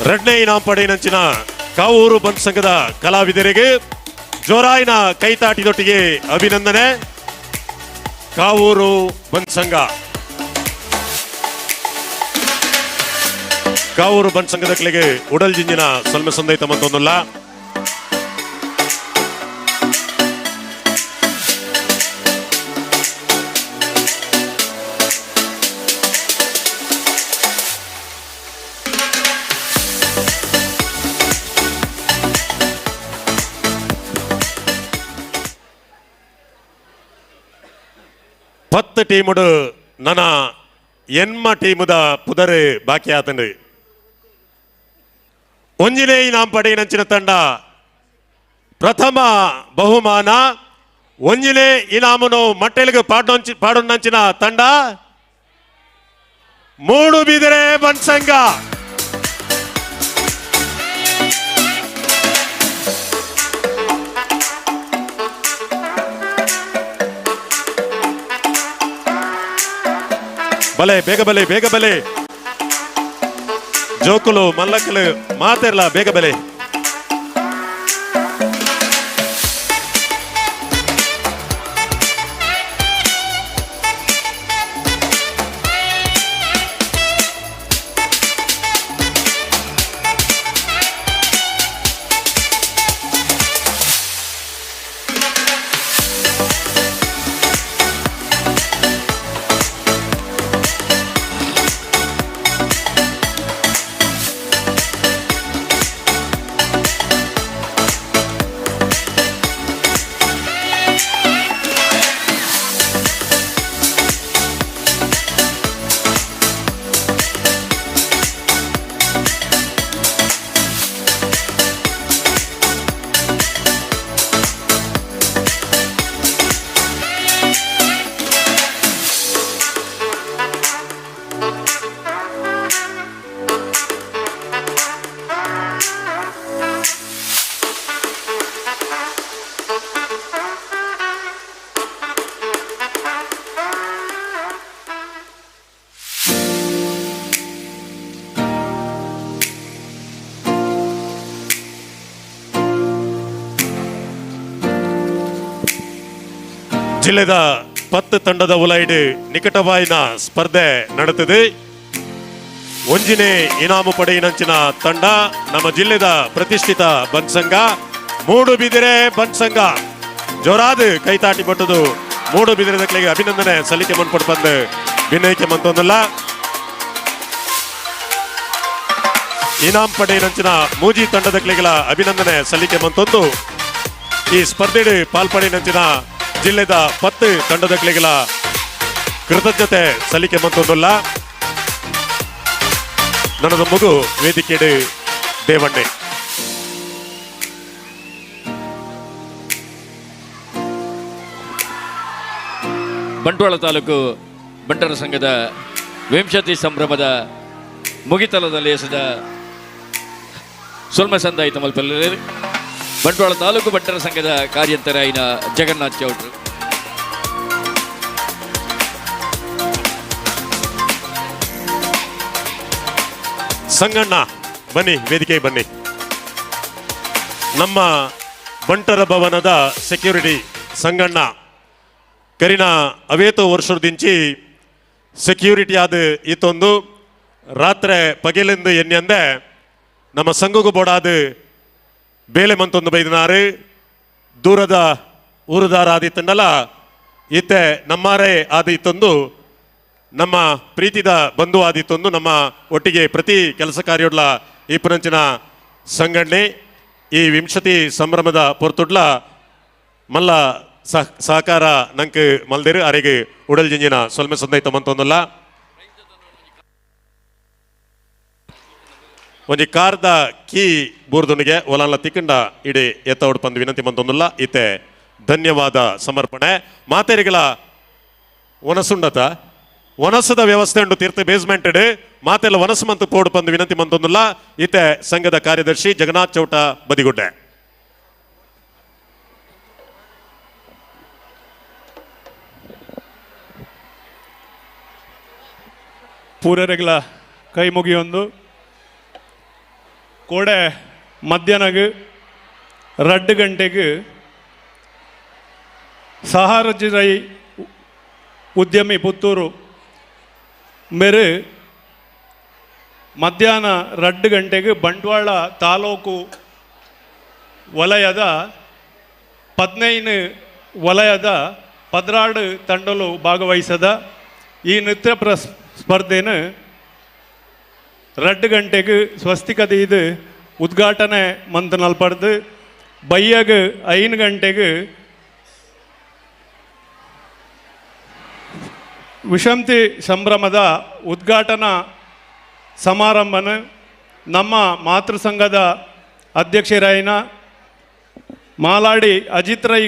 ರಡ್ನೇ ಇನಾಮ್ ಪಡೆಯಿನಂಚಿನ ಕಾವೂರು ಬಂಟ್ ಸಂಘದ ಕಲಾವಿದರಿಗೆ ಜೋರಾಯಿನ ಕೈತಾಟಿದೊಟ್ಟಿಗೆ ಅಭಿನಂದನೆ. ಕಾವೂರು ಬಂಟ್ ಸಂಘ, ಕಾವೂರು ಬಂಟ್ ಸಂಘದ ಕಲೆಗೆ ಉಡಲ್ ಜಿಂಜಿನ ಸೊಲ್ಮೆ ಸಂದೈತ ಮತ್ತೊಂದಲ್ಲ. ಪತ್ತು ಟೀಮುಡು ನನ ಎನ್ಮ ಟೀಮುದ ಪುದರು ಬಾಕಿ ಆತಂಡು. ಒಂಜಿನೇ ಇನಾಮ್ ಪಡೆಯಿನಂಚಿನ ತಂಡ ಪ್ರಥಮ ಬಹುಮಾನ, ಒಂಜಿನೇ ಇನಾಮುನು ಮಟ್ಟೆಲಿಗೆ ಪಾಡೊಂಚಿನ ತಂಡ ಮೂಡುಬಿದಿರೆ ಬನ್ಸಂಗ. ಬಲೆ ಬೇಗ ಬಲೆ ಬೇಗ ಬಲೆ ಜೋಕುಲು ಮಲ್ಲಕಲು ಮಾತಿರ್ಲ ಬೇಗ ಬಲೆ. ಜಿಲ್ಲೆದ 10 ತಂಡದ ಉಲೈಡ್ ನಿಕಟವಾಯಿನ ಸ್ಪರ್ಧೆ ನಡೆದಿದೆ. ಒಂಜಿನೇ ಇನಾಮು ಪಡೆಯಿನಂಚಿನ ತಂಡ ನಮ್ಮ ಜಿಲ್ಲೆದ ಪ್ರತಿಷ್ಠಿತ ಬನ್ಸಂಘ ಮೂಡುಬಿದಿರೆ ಬನ್ಸಂಘ. ಜೋರಾದ ಕೈತಾಟಿ ಪಟ್ಟದು ಮೂಡುಬಿದಿರೆ ದಕ್ಲೆಗೆ ಅಭಿನಂದನೆ ಸಲ್ಲಿಕೆ ಮನ್ಪಟ್ಟು ಬಂದು ವಿನಯಕ್ಕೆ ಮಂತೊಂದಲ್ಲ. ಇನಾಮ್ ಪಡೆಯಿನಂಚಿನ ಮೂಜಿ ತಂಡದ ಕ್ಲೆಗಳ ಅಭಿನಂದನೆ ಸಲ್ಲಿಕೆ ಮಂತೊಂದು ಈ ಸ್ಪರ್ಧೆಡು ಪಾಲ್ಪಡೆಯಿನಂಚಿನ ಜಿಲ್ಲೆದ 10 ತಂಡದ ಕ್ಲೆಗಳ ಕೃತಜ್ಞತೆ ಸಲ್ಲಿಕೆ ಮಂತೊಂದಲ್ಲ. ನನದ ಮಗು ವೇದಿಕೆಡು ದೇವಣ್ಣೆ. ಬಂಟ್ವಾಳ ತಾಲೂಕು ಬಂಟರ ಸಂಘದ ವಿಂಶತಿ ಸಂಭ್ರಮದ ಮುಗಿತಲದಲ್ಲಿ ಎಸೆದ ಸೊಲ್ಮ ಸಂದಾಯಿತ ಮಲ್ಪಲ್ಲಿ ಬಂಟ್ವಾಳ ತಾಲೂಕು ಬಂಟರ ಸಂಘದ ಕಾರ್ಯಂತರಾಯಿನ ಜಗನ್ನಾಥ್ ಚೌಟ್ರು. ಸಂಗಣ್ಣ ಬನ್ನಿ, ವೇದಿಕೆ ಬನ್ನಿ. ನಮ್ಮ ಬಂಟರ ಭವನದ ಸೆಕ್ಯೂರಿಟಿ ಸಂಗಣ್ಣ ಕರಿನ ಅವೇತೋ ವರ್ಷದಿಂಚಿ ಸೆಕ್ಯೂರಿಟಿ ಆದ ಈತೊಂದು ರಾತ್ರಿ ಪಗೆಲೆಂದು ಎನ್ನೆಂದೆ ನಮ್ಮ ಸಂಘಗೂ ಬೋಡಾದ ಬೇಲೆ ಮಂತೊಂದು ಬೈದಿನಾರು ದೂರದ ಊರುದಾರ ಆದಿತ್ತಂಡಲ ಈತೆ ನಮ್ಮಾರೇ ಆದಿತ್ತೊಂದು ನಮ್ಮ ಪ್ರೀತಿದ ಬಂಧು ಆದಿತ್ತೊಂದು ನಮ್ಮ ಒಟ್ಟಿಗೆ ಪ್ರತಿ ಕೆಲಸ ಕಾರ್ಯೊಡ್ಲ ಈ ಪುನಂಚಿನ ಸಂಘಟನೆ ಈ ವಿಂಶತಿ ಸಂಭ್ರಮದ ಪೊರ್ತುಡ್ಲ ಮಲ್ಲ ಸಹಕಾರ ನಂಗೆ ಮಲ್ದಿರು ಅರೆಗೆ ಉಡಲ್ ಜಿಂಜಿನ ಸೊಲ್ಮೆ ಸಂದೈತ ಮಂತೊಂದಲ್ಲ. ಒಂಜಿ ಕಾರ್ದ ಕೀ ಬೂರ್ದುನಿಗೆ ಒಲಲ್ಲ ತಿಕ್ಕಂಡ ಇಡೀ ಎತ್ತ ಉಡ್ಪಂದು ವಿನಂತಿ ಮಂತೊಂದಲ್ಲ. ಇತ್ತೆ ಧನ್ಯವಾದ ಸಮರ್ಪಣೆ ಮಾತೆರಿಗಳ ಒನಸುಂಡತ ವನಸದ ವ್ಯವಸ್ಥೆ ಉಂಟು ತೀರ್ಥ ಬೇಸ್ಮೆಂಟ್ ಮಾತೆಲ್ಲ ವನಸು ಮಂತು ಪೋಡು ಪಂದು ವಿನಂತಿ ಮಂತೊಂದಲ್ಲ. ಇತ್ತೆ ಸಂಘದ ಕಾರ್ಯದರ್ಶಿ ಜಗನ್ನಾಥ್ ಚೌಟ ಬದಿಗುಡ್ಡೆ. ಪೂರರೆಗಳ ಕೈ ಮುಗಿಯೊಂದು ಕೋಡೆ ಮಧ್ಯಾಹ್ನಗ್ 2 ಗಂಟೆಗೆ ಸಹರಾಜ್ ರೈ ಉದ್ಯಮಿ ಪುತ್ತೂರು ಮೇರೆ ಮಧ್ಯಾಹ್ನ 2 ಗಂಟೆಗೆ ಬಂಟ್ವಾಳ ತಾಲೂಕು ವಲಯದ 15 ವಲಯದ 16 ತಂಡಲು ಭಾಗವಹಿಸದ ಈ ನೃತ್ಯ ಸ್ಪರ್ಧೆನ 2 ಗಂಟೆಗೆ ಸ್ವಸ್ತಿಕದೀದು ಉದ್ಘಾಟನೆ ಮಂತ್ ನಲ್ಪಡ್ದು ಬಯ್ಯಗ್ 5 ಗಂಟೆಗೆ ವಿಷಂತಿ ಸಂಭ್ರಮದ ಉದ್ಘಾಟನಾ ಸಮಾರಂಭನ ನಮ್ಮ ಮಾತೃ ಸಂಘದ ಅಧ್ಯಕ್ಷರಾಯಿನ ಮಾಲಾಡಿ ಅಜಿತ್ ರೈ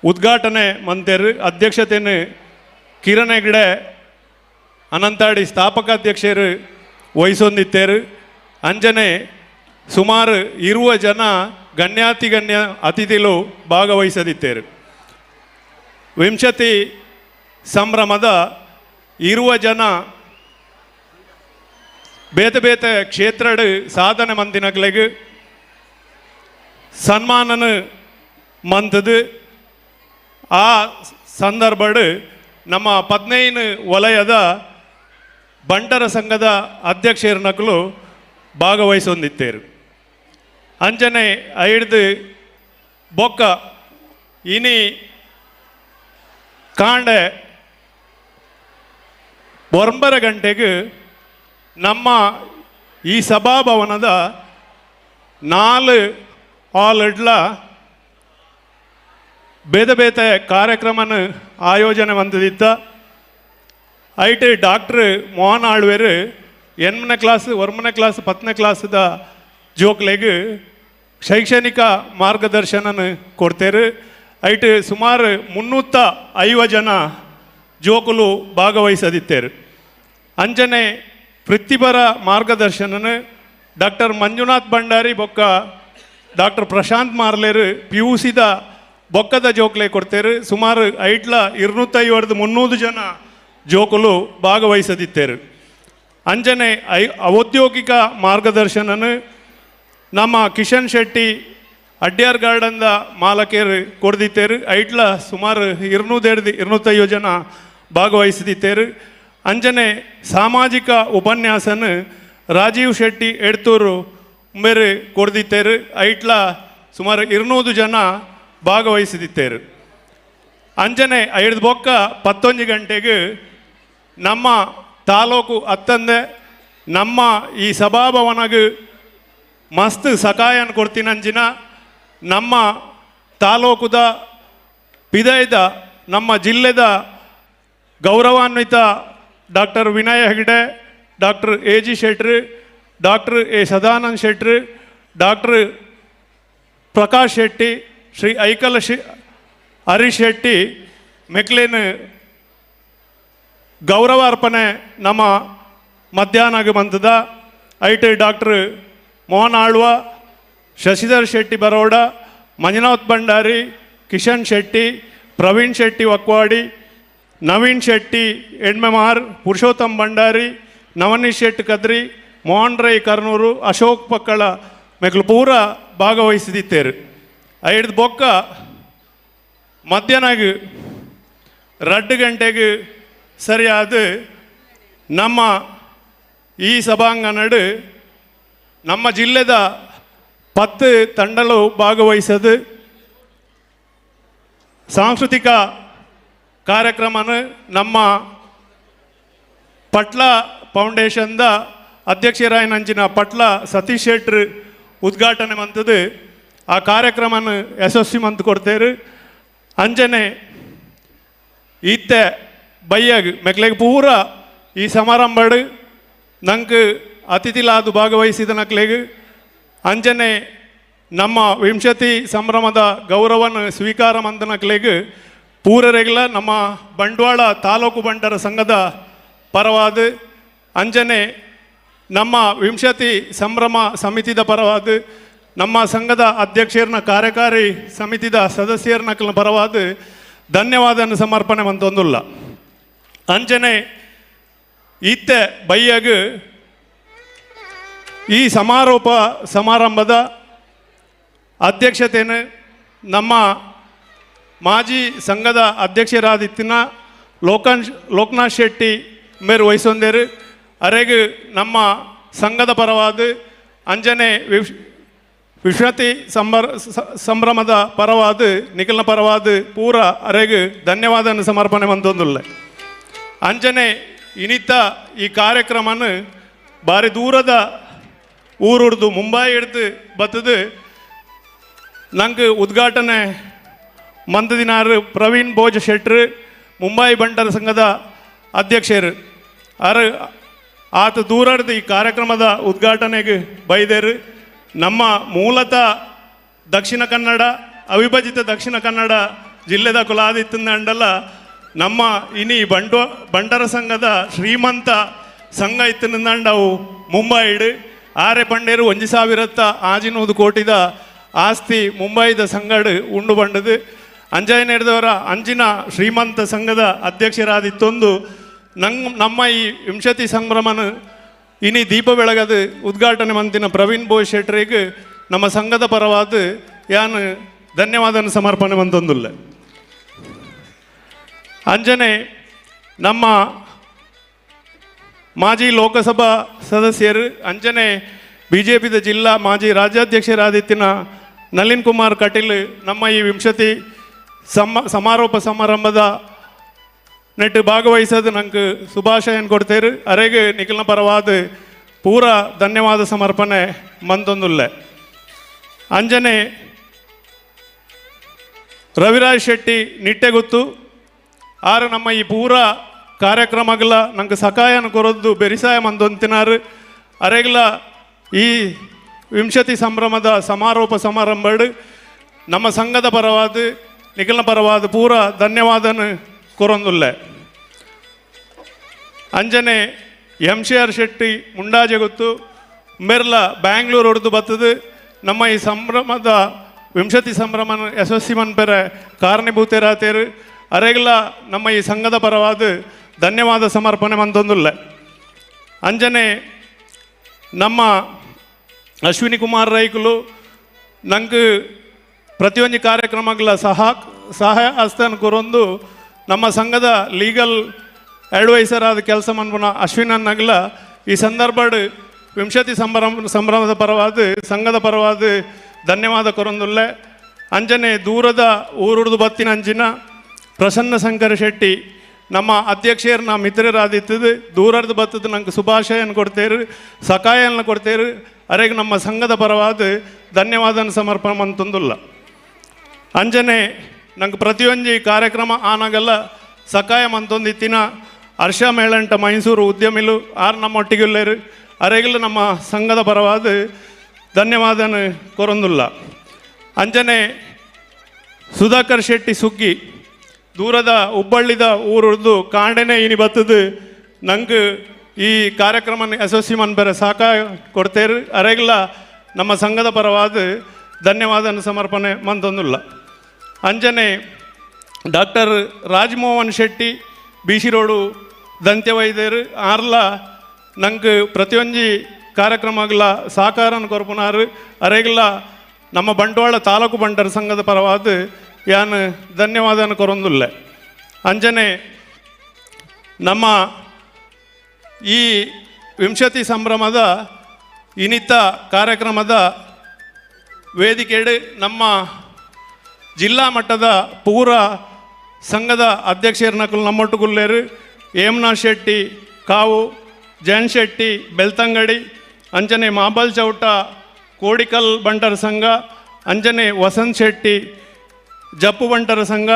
ಉದ್ಘಾಟನೆ ಮಂತೇರು. ಅಧ್ಯಕ್ಷತೆಯನ್ನು ಕಿರಣ್ ಹೆಗ್ಡೆ ಅನಂತಾಡಿ ಸ್ಥಾಪಕ ಅಧ್ಯಕ್ಷರು ವಹಿಸೊಂದಿತ್ತೇರು. ಅಂಜನೆ ಸುಮಾರು 20 ಜನ ಗಣ್ಯಾತಿಗಣ್ಯ ಅತಿಥಿಗಳು ಭಾಗವಹಿಸದಿತ್ತೇರು. ವಿಂಶತಿ ಸಂಭ್ರಮದ 20 ಜನ ಬೇತೆ ಬೇತೆ ಕ್ಷೇತ್ರಡ್ ಸಾಧನೆ ಮಂದಿನಕ್ಲೆಗ್ ಸನ್ಮಾನನ ಮಂತದು. ಆ ಸಂದರ್ಭಡ್ ನಮ್ಮ 15 ವಲಯದ ಬಂಟರ ಸಂಘದ ಅಧ್ಯಕ್ಷರನಕಲು ಭಾಗವಹಿಸೊಂದಿತ್ತೇರು. ಅಂಜನೆ 5 ಬೊಕ್ಕ ಇನಿ ಕಾಂಡೆ 9 ಗಂಟೆಗೆ ನಮ್ಮ ಈ ಸಭಾಭವನದ 4 ಹಾಲ್ ಬೇತೆ ಬೇತೆ ಕಾರ್ಯಕ್ರಮನ ಆಯೋಜನೆ ಬಂದಿದ್ದ. ಐಟ್ ಡಾಕ್ಟ್ರ್ ಮೋಹನ್ ಆಳ್ವೇರು 8ನೇ ಕ್ಲಾಸ್ 9ನೇ ಕ್ಲಾಸ್ 10ನೇ ಕ್ಲಾಸ್ದ ಜೋಕ್ಲೆಗ್ ಶೈಕ್ಷಣಿಕ ಮಾರ್ಗದರ್ಶನ ಕೊಡ್ತೇರು. ಐಟ್ ಸುಮಾರು 350 ಜನ ಜೋಕುಲು ಭಾಗವಹಿಸದಿತ್ತೇರು. ಅಂಜನೆ ವೃತ್ತಿಪರ ಮಾರ್ಗದರ್ಶನನ ಡಾಕ್ಟರ್ ಮಂಜುನಾಥ್ ಭಂಡಾರಿ ಬೊಕ್ಕ ಡಾಕ್ಟರ್ ಪ್ರಶಾಂತ್ ಮಾರ್ಲೇರು PUCದ ಬೊಕ್ಕದ ಜೋಕ್ಲೆ ಕೊಡ್ತೇರು. ಸುಮಾರು ಐಟ್ಲ 250-300 ಜನ ಜೋಕುಲು ಭಾಗವಹಿಸದಿತ್ತೇರು. ಅಂಜನೆ ಔದ್ಯೋಗಿಕ ಮಾರ್ಗದರ್ಶನನ ನಮ್ಮ ಕಿಶನ್ ಶೆಟ್ಟಿ ಅಡ್ಯಾರ್ ಗಾರ್ಡನ್ದ ಮಾಲಕೇರು ಕೊಡ್ದಿತ್ತೇರು. ಐಟ್ಲ ಸುಮಾರು 200-250 ಜನ ಭಾಗವಹಿಸದಿತ್ತೇರು. ಅಂಜನೆ ಸಾಮಾಜಿಕ ಉಪನ್ಯಾಸನ ರಾಜೀವ್ ಶೆಟ್ಟಿ ಎಡ್ತೂರು ಮೇರೆ ಕೊಡ್ದಿತ್ತೇರು. ಐಟ್ಲ ಸುಮಾರು 200 ಜನ ಭಾಗವಹಿಸದಿತ್ತೇರು. ಅಂಜನೆ 5 ಬೊಕ್ಕ 11 ಗಂಟೆಗೆ ನಮ್ಮ ತಾಲೂಕು ಅತ್ತಂದೆ ನಮ್ಮ ಈ ಸಭಾಭವನಗೆ ಮಸ್ತ್ ಸಕಾಯನ ಕೊಡ್ತೀನಂಜಿನ ನಮ್ಮ ತಾಲೂಕುದ ಪಿದೈದ ನಮ್ಮ ಜಿಲ್ಲೆದ ಗೌರವಾನ್ವಿತ doctor Vinaya Hegde, doctor A G Shettar, doctor A Sadanand Shettar, doctor Prakash Shetty, Shri Aikal Harish Shetty ಮೆಕ್ಲೇನ್ ಗೌರವ ಅರ್ಪಣೆ ನಮ್ಮ ಮಧ್ಯಾಹ್ನ ಬಂತದ. ಐಟ್ ಡಾಕ್ಟ್ರ್ ಮೋಹನ್ ಆಳ್ವ, ಶಶಿಧರ್ ಶೆಟ್ಟಿ ಬರೋಡ, ಮಂಜುನಾಥ್ ಭಂಡಾರಿ, ಕಿಶನ್ ಶೆಟ್ಟಿ, ಪ್ರವೀಣ್ ಶೆಟ್ಟಿ ವಕ್ವಾಡಿ, ನವೀನ್ ಶೆಟ್ಟಿ ಎಣ್ಮೆಮಾರ್, ಪುರುಷೋತ್ತಮ್ ಭಂಡಾರಿ, ನವನೀಶ್ ಶೆಟ್ಟಿ ಕದ್ರಿ, ಮೋಹನ್ ರೈ ಕರ್ನೂರು, ಅಶೋಕ್ ಪಕ್ಕಳ ಮೆಕ್ಲು ಪೂರ ಭಾಗವಹಿಸಿದಿತ್ತೇರು. 5 ಬೊಕ್ಕ ಮಧ್ಯಾಹ್ನ 2 ಗಂಟೆಗೆ ಸರಿಯಾದ ನಮ್ಮ ಈ ಸಭಾಂಗಣಡು ನಮ್ಮ ಜಿಲ್ಲೆದ 10 ತಂಡಲು ಭಾಗವಹಿಸದು ಸಾಂಸ್ಕೃತಿಕ ಕಾರ್ಯಕ್ರಮನ ನಮ್ಮ ಪಟ್ಲ ಫೌಂಡೇಶನ್ದ ಅಧ್ಯಕ್ಷರಾಯನಂಚಿನ ಪಟ್ಲ ಸತೀಶ್ ಶೆಟ್ರು ಉದ್ಘಾಟನೆ ಮಂತದು. ಆ ಕಾರ್ಯಕ್ರಮನ ಯಶಸ್ವಿ ಮಂತ್ ಕೊಡ್ತೇರು. ಅಂಜನೆ ಈತ್ತೆ ಬಯ್ಯಾಗ ಮೆಕ್ಲೆಗ್ ಪೂರ ಈ ಸಮಾರಂಭಡು ನಂಗೆ ಅತಿಥಿಲಾದು ಭಾಗವಹಿಸಿದ ನಕ್ಲೆಗ್ ಅಂಜನೆ ನಮ್ಮ ವಿಂಶತಿ ಸಂಭ್ರಮದ ಗೌರವನ ಸ್ವೀಕಾರ ಮಂದ ನಕ್ಲೆಗ್ ಪೂರರೆಗ್ಲ ನಮ್ಮ ಬಂಟ್ವಾಳ ತಾಲೂಕು ಬಂಟರ ಸಂಘದ ಪರವಾದ ಅಂಜನೆ ನಮ್ಮ ವಿಂಶತಿ ಸಂಭ್ರಮ ಸಮಿತಿದ ಪರವಾದ ನಮ್ಮ ಸಂಘದ ಅಧ್ಯಕ್ಷರನ್ನ ಕಾರ್ಯಕಾರಿ ಸಮಿತಿದ ಸದಸ್ಯರನ್ನ ಪರವಾದ ಧನ್ಯವಾದ ಸಮರ್ಪಣೆ ಮಂತೊಂದುಲ್ಲ. ಅಂಜನೆ ಈತ್ತೆ ಬಯ್ಯಗ್ ಈ ಸಮಾರೋಪ ಸಮಾರಂಭದ ಅಧ್ಯಕ್ಷತೆಯನ್ನು ನಮ್ಮ ಮಾಜಿ ಸಂಘದ ಅಧ್ಯಕ್ಷರಾದಿತ್ತಿನ ಲೋಕನಾಥ್ ಶೆಟ್ಟಿ ಮೇರು ವಹಿಸೊಂದೇರು. ಅರೆಗೆ ನಮ್ಮ ಸಂಘದ ಪರವಾದ ಅಂಜನೆ ವಿಶ್ವತಿ ಸಂಭ್ರಮದ ಪರವಾದ ನಿಖಿಲ್ನ ಪರವಾದ ಪೂರ ಅರೆಗೆ ಧನ್ಯವಾದ ಸಮರ್ಪಣೆ ಮಂತೊಂದುಲ್ಲ. ಅಂಜನೆ ಇನಿತ ಈ ಕಾರ್ಯಕ್ರಮನ ಭಾರಿ ದೂರದ ಊರುಡ್ದು ಮುಂಬೈ ಹಿಡ್ದು ಬತ್ತದು ನಂಗೆ ಉದ್ಘಾಟನೆ ಮಂದದಿನಾರು ಪ್ರವೀಣ್ ಭೋಜ್ ಶೆಟ್ರು ಮುಂಬೈ ಬಂಟರ ಸಂಘದ ಅಧ್ಯಕ್ಷರು ಅರು ಆತ ದೂರಡ್ದು ಈ ಕಾರ್ಯಕ್ರಮದ ಉದ್ಘಾಟನೆಗೆ ಬೈದೇರು. ನಮ್ಮ ಮೂಲತಃ ದಕ್ಷಿಣ ಕನ್ನಡ ಅವಿಭಜಿತ ದಕ್ಷಿಣ ಕನ್ನಡ ಜಿಲ್ಲೆದ ಕುಲಾದಿತ್ತಂಡಲ್ಲ ನಮ್ಮ ಇನಿ ಬಂಟರ ಸಂಘದ ಶ್ರೀಮಂತ ಸಂಘ ಇತ್ತಿನಂಡವು ಮುಂಬೈಡು ಆರೆ ಪಂಡೇರು 1,500 ಕೋಟಿದ ಆಸ್ತಿ ಮುಂಬೈದ ಸಂಘಡು ಉಂಡು ಬಂಡದು. ಅಂಜಾಯನೇರ್ದವರ ಅಂಜಿನ ಶ್ರೀಮಂತ ಸಂಘದ ಅಧ್ಯಕ್ಷರಾದಿತ್ತೊಂದು ನಮ್ಮ ಈ ವಿಂಶತಿ ಸಂಭ್ರಮನ ಇನಿ ದೀಪ ಬೆಳಗದು ಉದ್ಘಾಟನೆ ಮಂತಿನ ಪ್ರವೀಣ್ ಭೋಜ್ ಶೆಟ್ಟರಿಗೆ ನಮ್ಮ ಸಂಘದ ಪರವಾದ ಯಾನು ಧನ್ಯವಾದ ಸಮರ್ಪಣೆ ಮಂತೊಂದುಲ್ಲ. ಅಂಜನೆ ನಮ್ಮ ಮಾಜಿ ಲೋಕಸಭಾ ಸದಸ್ಯರು ಅಂಜನೆ ಬಿ ಜೆ ಪಿದ ಜಿಲ್ಲಾ ಮಾಜಿ ರಾಜ್ಯಾಧ್ಯಕ್ಷರಾದಿತ್ತಿನ ನಳಿನ್ ಕುಮಾರ್ ಕಟೀಲ್ ನಮ್ಮ ಈ ವಿಂಶತಿ ಸಮಾರೋಪ ಸಮಾರಂಭದ ನೆಟ್ಟು ಭಾಗವಹಿಸೋದು ನಂಗೆ ಶುಭಾಶಯನ ಕೊಡ್ತೇರು. ಅರೆಗೆ ನಿಖಿಲ್ನ ಪರವಾದ ಪೂರ ಧನ್ಯವಾದ ಸಮರ್ಪಣೆ ಮಂತೊಂದುಲ್ಲೆ. ಅಂಜನೆ ರವಿರಾಜ್ ಶೆಟ್ಟಿ ನಿಟ್ಟೆಗುತ್ತು ಆರು ನಮ್ಮ ಈ ಪೂರ ಕಾರ್ಯಕ್ರಮಗಳ ನಂಗೆ ಸಕಾಯನ ಕೊರದ್ದು ಬೆರಿಸಾಯ ಮಂದೊಂತಿನಾರು. ಅರೆಗ್ಲ ಈ ವಿಂಶತಿ ಸಂಭ್ರಮದ ಸಮಾರೋಪ ಸಮಾರಂಭ ನಮ್ಮ ಸಂಘದ ಪರವಾದ ನಿಖಿಲ್ನ ಪರವಾದ ಪೂರ ಧನ್ಯವಾದನ ಕೊರೊಂದುಲ್ಲೆ. ಅಂಜನೆ M C R Shetty ಮುಂಡಾಜೆಗುತ್ತು ಮೆರ್ಲ Bangalore ಹೊಡೆದು ಬತ್ತದು ನಮ್ಮ ಈ ಸಂಭ್ರಮದ ವಿಂಶತಿ ಸಂಭ್ರಮನ ಯಶಸ್ವಿ ಮನ್ಪೆರೆ ಕಾರಣೀಭೂತರಾತೇರು. ಅರೆಗ್ಲ ನಮ್ಮ ಈ ಸಂಘದ ಪರವಾದ ಧನ್ಯವಾದ ಸಮರ್ಪಣೆ ಮಂತೊಂದುಲ್ಲೆ. ಅಂಜನೆ ನಮ್ಮ ಅಶ್ವಿನಿ ಕುಮಾರ್ ರೈಕುಲು ನಂಗೆ ಪ್ರತಿಯೊಂದು ಕಾರ್ಯಕ್ರಮಗಳ ಸಹಾಯ ಹಸ್ತನ ಕೊರೊಂದು ನಮ್ಮ ಸಂಘದ ಲೀಗಲ್ ಅಡ್ವೈಸರ್ ಆದ ಕೆಲಸ ಮನ್ಪುನ ಅಶ್ವಿನನ್ನಗ್ಲ ಈ ಸಂದರ್ಭಡ್ ವಿಂಶತಿ ಸಂಭ್ರಮದ ಪರವಾದ ಸಂಘದ ಪರವಾದ ಧನ್ಯವಾದ ಕೊರೊಂದುಲ್ಲೆ. ಅಂಜನೆ ದೂರದ ಊರುಡ್ದು ಬತ್ತಿನ ಅಂಚಿನ ಪ್ರಸನ್ನ ಶಂಕರ ಶೆಟ್ಟಿ ನಮ್ಮ ಅಧ್ಯಕ್ಷರನ್ನ ಮಿತ್ರರಾದಿತ್ತದು ದೂರದ ಬತ್ತದ ನಂಗೆ ಶುಭಾಶಯನ ಕೊಡ್ತೇರು ಸಕಾಯನ ಕೊಡ್ತೇರು. ಅರೆಗೆ ನಮ್ಮ ಸಂಘದ ಪರವಾದ ಧನ್ಯವಾದನ ಸಮರ್ಪಣೆ ಮಂತೊಂದುಲ್ಲ. ಅಂಜನೆ ನಂಗೆ ಪ್ರತಿಯೊಂದು ಕಾರ್ಯಕ್ರಮ ಆನಾಗೆಲ್ಲ ಸಕಾಯ ಮಂತೊಂದಿತ್ತಿನ ಹರ್ಷ ಮೇಳಂಟ ಮೈಸೂರು ಉದ್ಯಮಿಲು ಆರು ನಮ್ಮ ಒಟ್ಟಿಗಿಲ್ಲೇರು ಅರೆಗಲು ನಮ್ಮ ಸಂಘದ ಪರವಾದ ಧನ್ಯವಾದನ ಕೊರೊಂದುಲ್ಲ. ಅಂಜನೆ ಸುಧಾಕರ್ ಶೆಟ್ಟಿ ಸುಗ್ಗಿ ದೂರದ ಹುಬ್ಬಳ್ಳಿದ ಊರುಡ್ದು ಕಾಂಡೆನೆ ಇನಿ ಬತ್ತದು ನಂಗೆ ಈ ಕಾರ್ಯಕ್ರಮ ಯಶಸ್ವಿ ಮನ್ಪೆರೆ ಸಹಕಾರ ಕೊಡ್ತೇರು. ಅರೆಗಲ ನಮ್ಮ ಸಂಘದ ಪರವಾದ ಧನ್ಯವಾದನ ಸಮರ್ಪಣೆ ಮಂತೊಂದುಲ್ಲ. ಅಂಜನೆ doctor Rajmohan Shetty B C road ದಂತ್ಯವೈದ್ಯರು ಆರ್ಲ ನಂಗೆ ಪ್ರತಿಯೊಂದು ಕಾರ್ಯಕ್ರಮಗಳ ಸಹಕಾರನ ಕೊರಪುನಾರು. ಅರೆಗಲ ನಮ್ಮ ಬಂಟ್ವಾಳ ತಾಲೂಕು ಬಂಟರ ಸಂಘದ ಪರವಾದ ಯಾನು ಧನ್ಯವಾದನ ಕೊರೊಂದುಲ್ಲೆ. ಅಂಜನೆ ನಮ್ಮ ಈ ವಿಂಶತಿ ಸಂಭ್ರಮದ ಇನಿತ ಕಾರ್ಯಕ್ರಮದ ವೇದಿಕೆಯಡಿ ನಮ್ಮ ಜಿಲ್ಲಾ ಮಟ್ಟದ ಪೂರ ಸಂಘದ ಅಧ್ಯಕ್ಷರನಕುಲು ನಮ್ಮೊಟ್ಟುಗುಲ್ಲೇರು ಹೇಮನಾಥ್ ಶೆಟ್ಟಿ ಕಾವು, ಜಯನ್ ಶೆಟ್ಟಿ ಬೆಳ್ತಂಗಡಿ, ಅಂಜನೆ ಮಾಬಲ್ ಚೌಟ ಕೋಡಿಕಲ್ ಬಂಟರ ಸಂಘ, ಅಂಜನೆ ವಸಂತ್ ಶೆಟ್ಟಿ ಜಪ್ಪು ಬಂಟರ ಸಂಘ,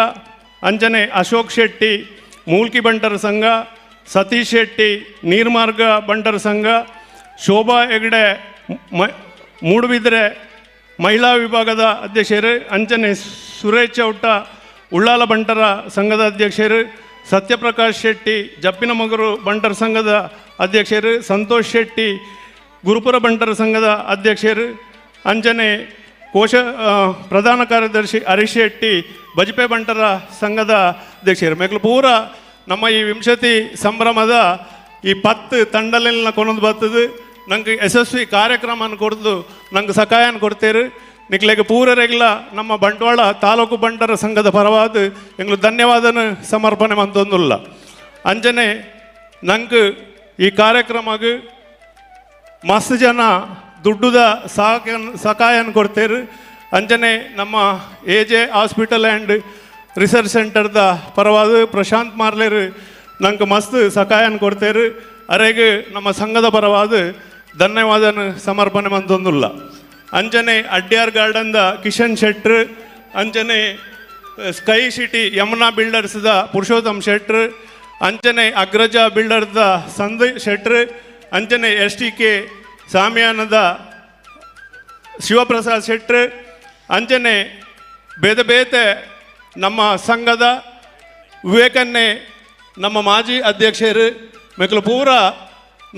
ಅಂಜನೆ ಅಶೋಕ್ ಶೆಟ್ಟಿ ಮೂಲ್ಕಿ ಬಂಟರ ಸಂಘ, ಸತೀಶ್ ಶೆಟ್ಟಿ ನೀರ್ಮಾರ್ಗ ಬಂಟರ ಸಂಘ, ಶೋಭಾ ಹೆಗ್ಡೆ ಮೂಡುಬಿದ್ರೆ ಮಹಿಳಾ ವಿಭಾಗದ ಅಧ್ಯಕ್ಷರು, ಅಂಜನೆ ಸುರೇಶ್ ಚೌಟ ಉಳ್ಳಾಲ ಬಂಟರ ಸಂಘದ ಅಧ್ಯಕ್ಷರು, ಸತ್ಯಪ್ರಕಾಶ್ ಶೆಟ್ಟಿ ಜಪ್ಪಿನಮಗರು ಬಂಟರ ಸಂಘದ ಅಧ್ಯಕ್ಷರು, ಸಂತೋಷ್ ಶೆಟ್ಟಿ ಗುರುಪುರ ಬಂಟರ ಸಂಘದ ಅಧ್ಯಕ್ಷರು, ಅಂಜನೆ ಕೋಶ ಪ್ರಧಾನ ಕಾರ್ಯದರ್ಶಿ ಹರೀಶ್ ಶೆಟ್ಟಿ ಬಜಪೆ ಬಂಟರ ಸಂಘದ ಅಧ್ಯಕ್ಷರು. ಮೇಕಲು ಪೂರ ನಮ್ಮ ಈ ವಿಂಶತಿ ಸಂಭ್ರಮದ ಈ 10 ತಂಡಲೆಲ್ಲ ಕೊನೊಂದು ಬರ್ತದೆ. ನಂಗೆ ಯಶಸ್ವಿ ಕಾರ್ಯಕ್ರಮನ ಕೊಡ್ದು ನಂಗೆ ಸಕಾಯನ ಕೊಡ್ತೇರು. ನಿಕ್ಲೆಗೆ ಪೂರರೆಗ್ಲ ನಮ್ಮ ಬಂಟ್ವಾಳ ತಾಲೂಕು ಬಂಟರ ಸಂಘದ ಪರವಾದ ಎಂಗ್ಲು ಧನ್ಯವಾದನ ಸಮರ್ಪಣೆ ಮಂತೊಂದುಲ್ಲ. ಅಂಜನೆ ನಂಗೆ ಈ ಕಾರ್ಯಕ್ರಮಕ್ಕೆ ಮಸ್ತ್ ಜನ ದುಡ್ಡುದ ಸಕಾಯನ ಕೊಡ್ತೇರು. ಅಂಜನೆ ನಮ್ಮ A J hospital and research ಸೆಂಟರ್ದ ಪರವಾದ ಪ್ರಶಾಂತ್ ಮಾರ್ಲೇರು ನಂಗೆ ಮಸ್ತ್ ಸಕಾಯನ ಕೊಡ್ತೇರು. ಅರೆಗೆ ನಮ್ಮ ಸಂಘದ ಪರವಾದ ಧನ್ಯವಾದನ ಸಮರ್ಪಣೆ ಮಂತೊಂದುಲ್ಲ. ಅಂಜನೆ ಅಡ್ಯಾರ್ ಗಾರ್ಡನ್ದ ಕಿಶನ್ ಶೆಟ್ರು, ಅಂಜನೆ ಸ್ಕೈ ಸಿಟಿ ಯಮುನಾ ಬಿಲ್ಡರ್ಸ್ದ ಪುರುಷೋತ್ತಮ್ ಶೆಟ್ರು, ಅಂಜನೆ ಅಗ್ರಜ ಬಿಲ್ಡರ್ದ ಸಂದಯ್ ಶೆಟ್ರು, ಅಂಜನೆ S T K ಸಾಮಿಯಾನದ ಶಿವಪ್ರಸಾದ್ ಶೆಟ್ರು, ಅಂಜನೆ ಬೇತೆ ಬೇತೆ ನಮ್ಮ ಸಂಘದ ವಿವೇಕನ್ನೇ ನಮ್ಮ ಮಾಜಿ ಅಧ್ಯಕ್ಷರು ಮೆಕ್ಲು ಪೂರ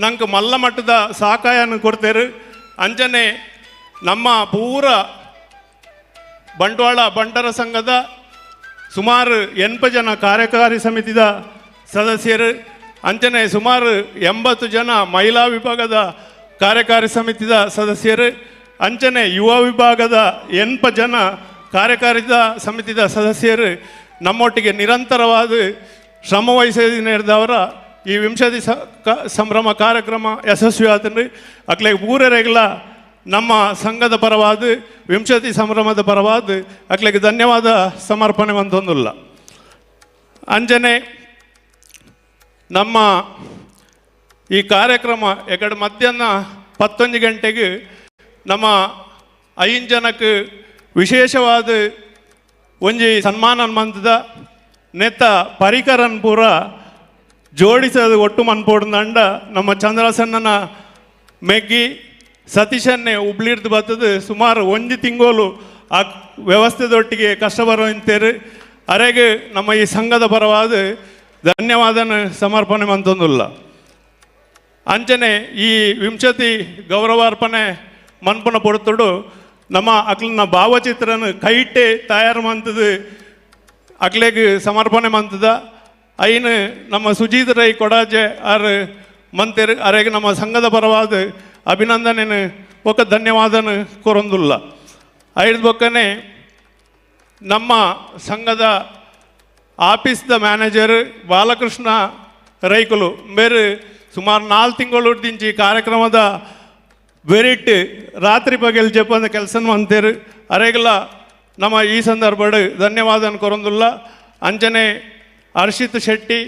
ನಂಗೆ ಮಲ್ಲ ಮಟ್ಟದ ಸಹಕಾಯನ ಕೊಡ್ತೇರು. ಅಂಜನೆ ನಮ್ಮ ಪೂರ ಬಂಟ್ವಾಳ ಬಂಟರ ಸಂಘದ ಸುಮಾರು 80 ಜನ ಕಾರ್ಯಕಾರಿ ಸಮಿತಿದ ಸದಸ್ಯರು, ಅಂಚನೆ ಸುಮಾರು 80 ಜನ ಮಹಿಳಾ ವಿಭಾಗದ ಕಾರ್ಯಕಾರಿ ಸಮಿತಿದ ಸದಸ್ಯರು, ಅಂಚನೆ ಯುವ ವಿಭಾಗದ 80 ಜನ ಕಾರ್ಯಕಾರಿ ಸಮಿತಿದ ಸದಸ್ಯರು ನಮ್ಮೊಟ್ಟಿಗೆ ನಿರಂತರವಾದ ಶ್ರಮ ವಹಿಸಿದವರ ಈ ವಿಂಶತಿ ಸಂಭ್ರಮ ಕಾರ್ಯಕ್ರಮ ಯಶಸ್ವಿ ಆತನ್ರಿ. ಅಕ್ಲೆಗೆ ಪೂರರೆಗ್ಲ ನಮ್ಮ ಸಂಘದ ಪರವಾದ ವಿಂಶತಿ ಸಂಭ್ರಮದ ಪರವಾದ ಅಕ್ಲೆಗೆ ಧನ್ಯವಾದ ಸಮರ್ಪಣೆ ಮಂತೊಂದುಲ್ಲ. ಅಂಜನೆ ನಮ್ಮ ಈ ಕಾರ್ಯಕ್ರಮ ಎಕಡೆ ಮಧ್ಯಾಹ್ನ 11 ಗಂಟೆಗೆ ನಮ್ಮ 5 ಜನಕ್ಕೆ ವಿಶೇಷವಾದ ಒಂಜಿ ಸನ್ಮಾನ ಮಂತದ ನೆತ್ತ ಪರಿಕರನ್ ಪೂರ ಜೋಡಿಸೋದು ಒಟ್ಟು ಮನ್ಪೋಡ್ದಂಡ ನಮ್ಮ ಚಂದ್ರಸನ್ನನ ಮೆಗ್ಗಿ ಸತೀಶನ್ನೇ ಹುಬ್ಳಿರ್ದು ಬರ್ತದೆ. ಸುಮಾರು 1 ತಿಂಗಳು ಆ ವ್ಯವಸ್ಥೆದೊಟ್ಟಿಗೆ ಕಷ್ಟ ಬರೋ ಇಂತೇರು. ಅರೆಗೆ ನಮ್ಮ ಈ ಸಂಘದ ಪರವಾದ ಧನ್ಯವಾದನ ಸಮರ್ಪಣೆ ಮಂತೊಂದುಲ್ಲ. ಅಂಚನೆ ಈ ವಿಂಶತಿ ಗೌರವಾರ್ಪಣೆ ಮನ್ಪುನ ಪೊಡ್ತುಡು ನಮ್ಮ ಅಕ್ಲನ ಭಾವಚಿತ್ರನ ಕೈಟೆ ತಯಾರು ಮಂತದು ಅಕ್ಲೆಗೆ ಸಮರ್ಪಣೆ ಮಂತದ ಐನು ನಮ್ಮ ಸುಜೀತ್ ರೈ ಕೊಡಾಜೆ ಆರ್ ಮಂತೇರು. ಅರೆಗೆ ನಮ್ಮ ಸಂಘದ ಪರವಾದ ಅಭಿನಂದನೆನು ಒಕ್ಕ ಧನ್ಯವಾದನ ಕೊರೊಂದುಲ್ಲ. ಐದು ಬೊಕ್ಕನೆ ನಮ್ಮ ಸಂಘದ ಆಫೀಸ್ದ ಮ್ಯಾನೇಜರ್ ಬಾಲಕೃಷ್ಣ ರೈಕುಲು ಬೇರೆ ಸುಮಾರು 4 ತಿಂಗಳು ದಿಂಚಿ ಕಾರ್ಯಕ್ರಮದ ವೆರಿಟ್ ರಾತ್ರಿ ಪಗಲ್ ಜಪ್ಪಂದ ಕೆಲಸ ಅಂತೀರು. ಅರೆಗೆಲ್ಲ ನಮ್ಮ ಈ ಸಂದರ್ಭ ಧನ್ಯವಾದನ ಕೊರೊಂದುಲ್ಲ. ಅಂಜನೆ ಹರ್ಷಿತ್ ಶೆಟ್ಟಿ,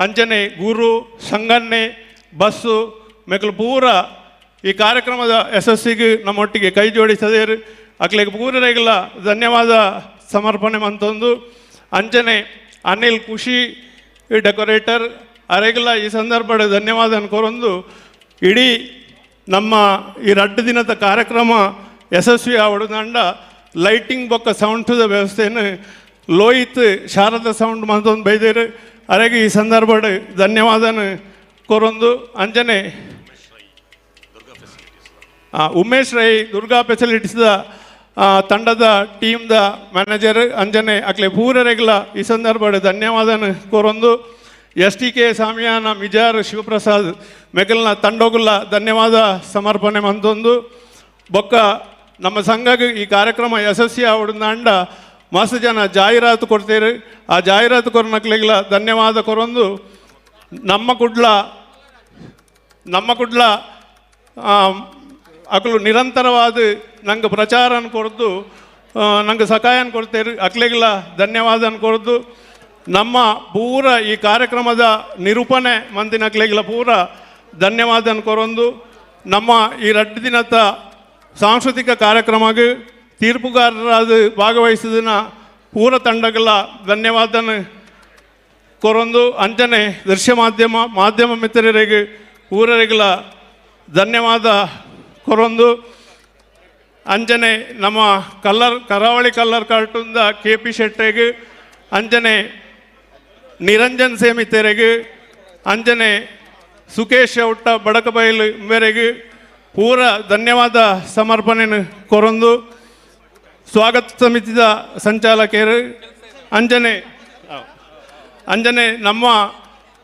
ಅಂಜನೆ ಗುರು, ಸಂಗನ್ನೆ, ಬಸ್ಸು ಮೆಕ್ಲು ಪೂರ ಈ ಕಾರ್ಯಕ್ರಮದ ಯಶಸ್ಸಿಗೆ ನಮ್ಮೊಟ್ಟಿಗೆ ಕೈ ಜೋಡಿಸದೇರು. ಅಕ್ಲೆಗೆ ಪೂರರೆಗೆಲ್ಲ ಧನ್ಯವಾದ ಸಮರ್ಪಣೆ ಮಂತೊಂದು. ಅಂಜನೆ ಅನಿಲ್ ಖುಷಿ ಡೆಕೋರೇಟರ್ ಅರೆಗೆಲ್ಲ ಈ ಸಂದರ್ಭ ಧನ್ಯವಾದ ಕೊರೊಂದು ಇಡೀ ನಮ್ಮ ಈ 2 ದಿನದ ಕಾರ್ಯಕ್ರಮ ಯಶಸ್ವಿ ಆವಡದಂಡ ಲೈಟಿಂಗ್ ಬೊಕ್ಕ ಸೌಂಡ್ದ ವ್ಯವಸ್ಥೆಯನ್ನು ಲೋಹಿತ್ ಶಾರದಾ ಸೌಂಡ್ ಮಂತೊಂದು ಬೈದೇರು. ಅರೆಗೆ ಈ ಸಂದರ್ಭ ಧನ್ಯವಾದನ ಕೊರೊಂದು. ಅಂಜನೆ ಉಮೇಶ್ ರೈ ದುರ್ಗಾ ಫೆಸಿಲಿಟೀಸ್ದ ತಂಡದ ಟೀಮ್ದ ಮ್ಯಾನೇಜರ್ ಅಂಜನೆ ಅಕ್ಲೆ ಪೂರರೆಗ್ಲ ಈ ಸಂದರ್ಭ ಧನ್ಯವಾದನ ಕೋರೊಂದು. S T K ಸಾಮಿಯಾನ Mijar Shivaprasad ಮೆಗಲ್ನ ತಂಡೋಗುಲ್ಲ ಧನ್ಯವಾದ ಸಮರ್ಪಣೆ ಮಂತೊಂದು. ಬೊಕ್ಕ ನಮ್ಮ ಸಂಘಕ್ಕೆ ಈ ಕಾರ್ಯಕ್ರಮ ಯಶಸ್ವಿ ಆವಡಂಡ ಮಸ್ತ್ ಜನ ಜಾಹೀರಾತು ಕೊಡ್ತೇರು. ಆ ಜಾಹೀರಾತು ಕೊರನಕ್ಲೆಗ್ಲ ಧನ್ಯವಾದ ಕೊರೊಂದು. ನಮ್ಮ ಕುಡ್ಲ ಅಕ್ಲು ನಿರಂತರವಾದ ನಂಗೆ ಪ್ರಚಾರನ ಕೊಡ್ದು ನಂಗೆ ಸಕಾಯನ ಕೊಡ್ತೇರು. ಅಕ್ಲೆಗೆಲ್ಲ ಧನ್ಯವಾದನ ಕೊಡ್ದು. ನಮ್ಮ ಪೂರ ಈ ಕಾರ್ಯಕ್ರಮದ ನಿರೂಪಣೆ ಮಂದಿನ ಅಕ್ಲೆಗೆಲ್ಲ ಪೂರ ಧನ್ಯವಾದನ ಕೊರೊಂದು. ನಮ್ಮ ಈ 2 ದಿನದ ಸಾಂಸ್ಕೃತಿಕ ಕಾರ್ಯಕ್ರಮಕ್ಕೆ ತೀರ್ಪುಗಾರರಾದ ಭಾಗವಹಿಸಿದ ಪೂರ ತಂಡಗಳ ಧನ್ಯವಾದನ ಕೊರೊಂದು. ಅಂಜನೆ ದೃಶ್ಯ ಮಾಧ್ಯಮ ಮಿತ್ರರಿಗೆ ಪೂರರಿಗೆಲ್ಲ ಧನ್ಯವಾದ ಕೊರೊಂದು. ಅಂಜನೆ ನಮ್ಮ ಕರಾವಳಿ ಕಲ್ಲರ್ ಕಾರ್ಟೂನ್ದ ಕೆ ಪಿ ಶೆಟ್ಟೆಗೆ, ಅಂಜನೆ ನಿರಂಜನ್ ಸೇಮಿತೆರೆಗೆ, ಅಂಜನೆ ಸುಕೇಶ್ ಔಟ್ಟ ಬಡಕಬೈಲು ಮೇರೆಗೆ ಪೂರ ಧನ್ಯವಾದ ಸಮರ್ಪಣೆ ಕೊರೊಂದು. ಸ್ವಾಗತ ಸಮಿತಿದ ಸಂಚಾಲಕರು ಅಂಜನೆ ಅಂಜನೆ ನಮ್ಮ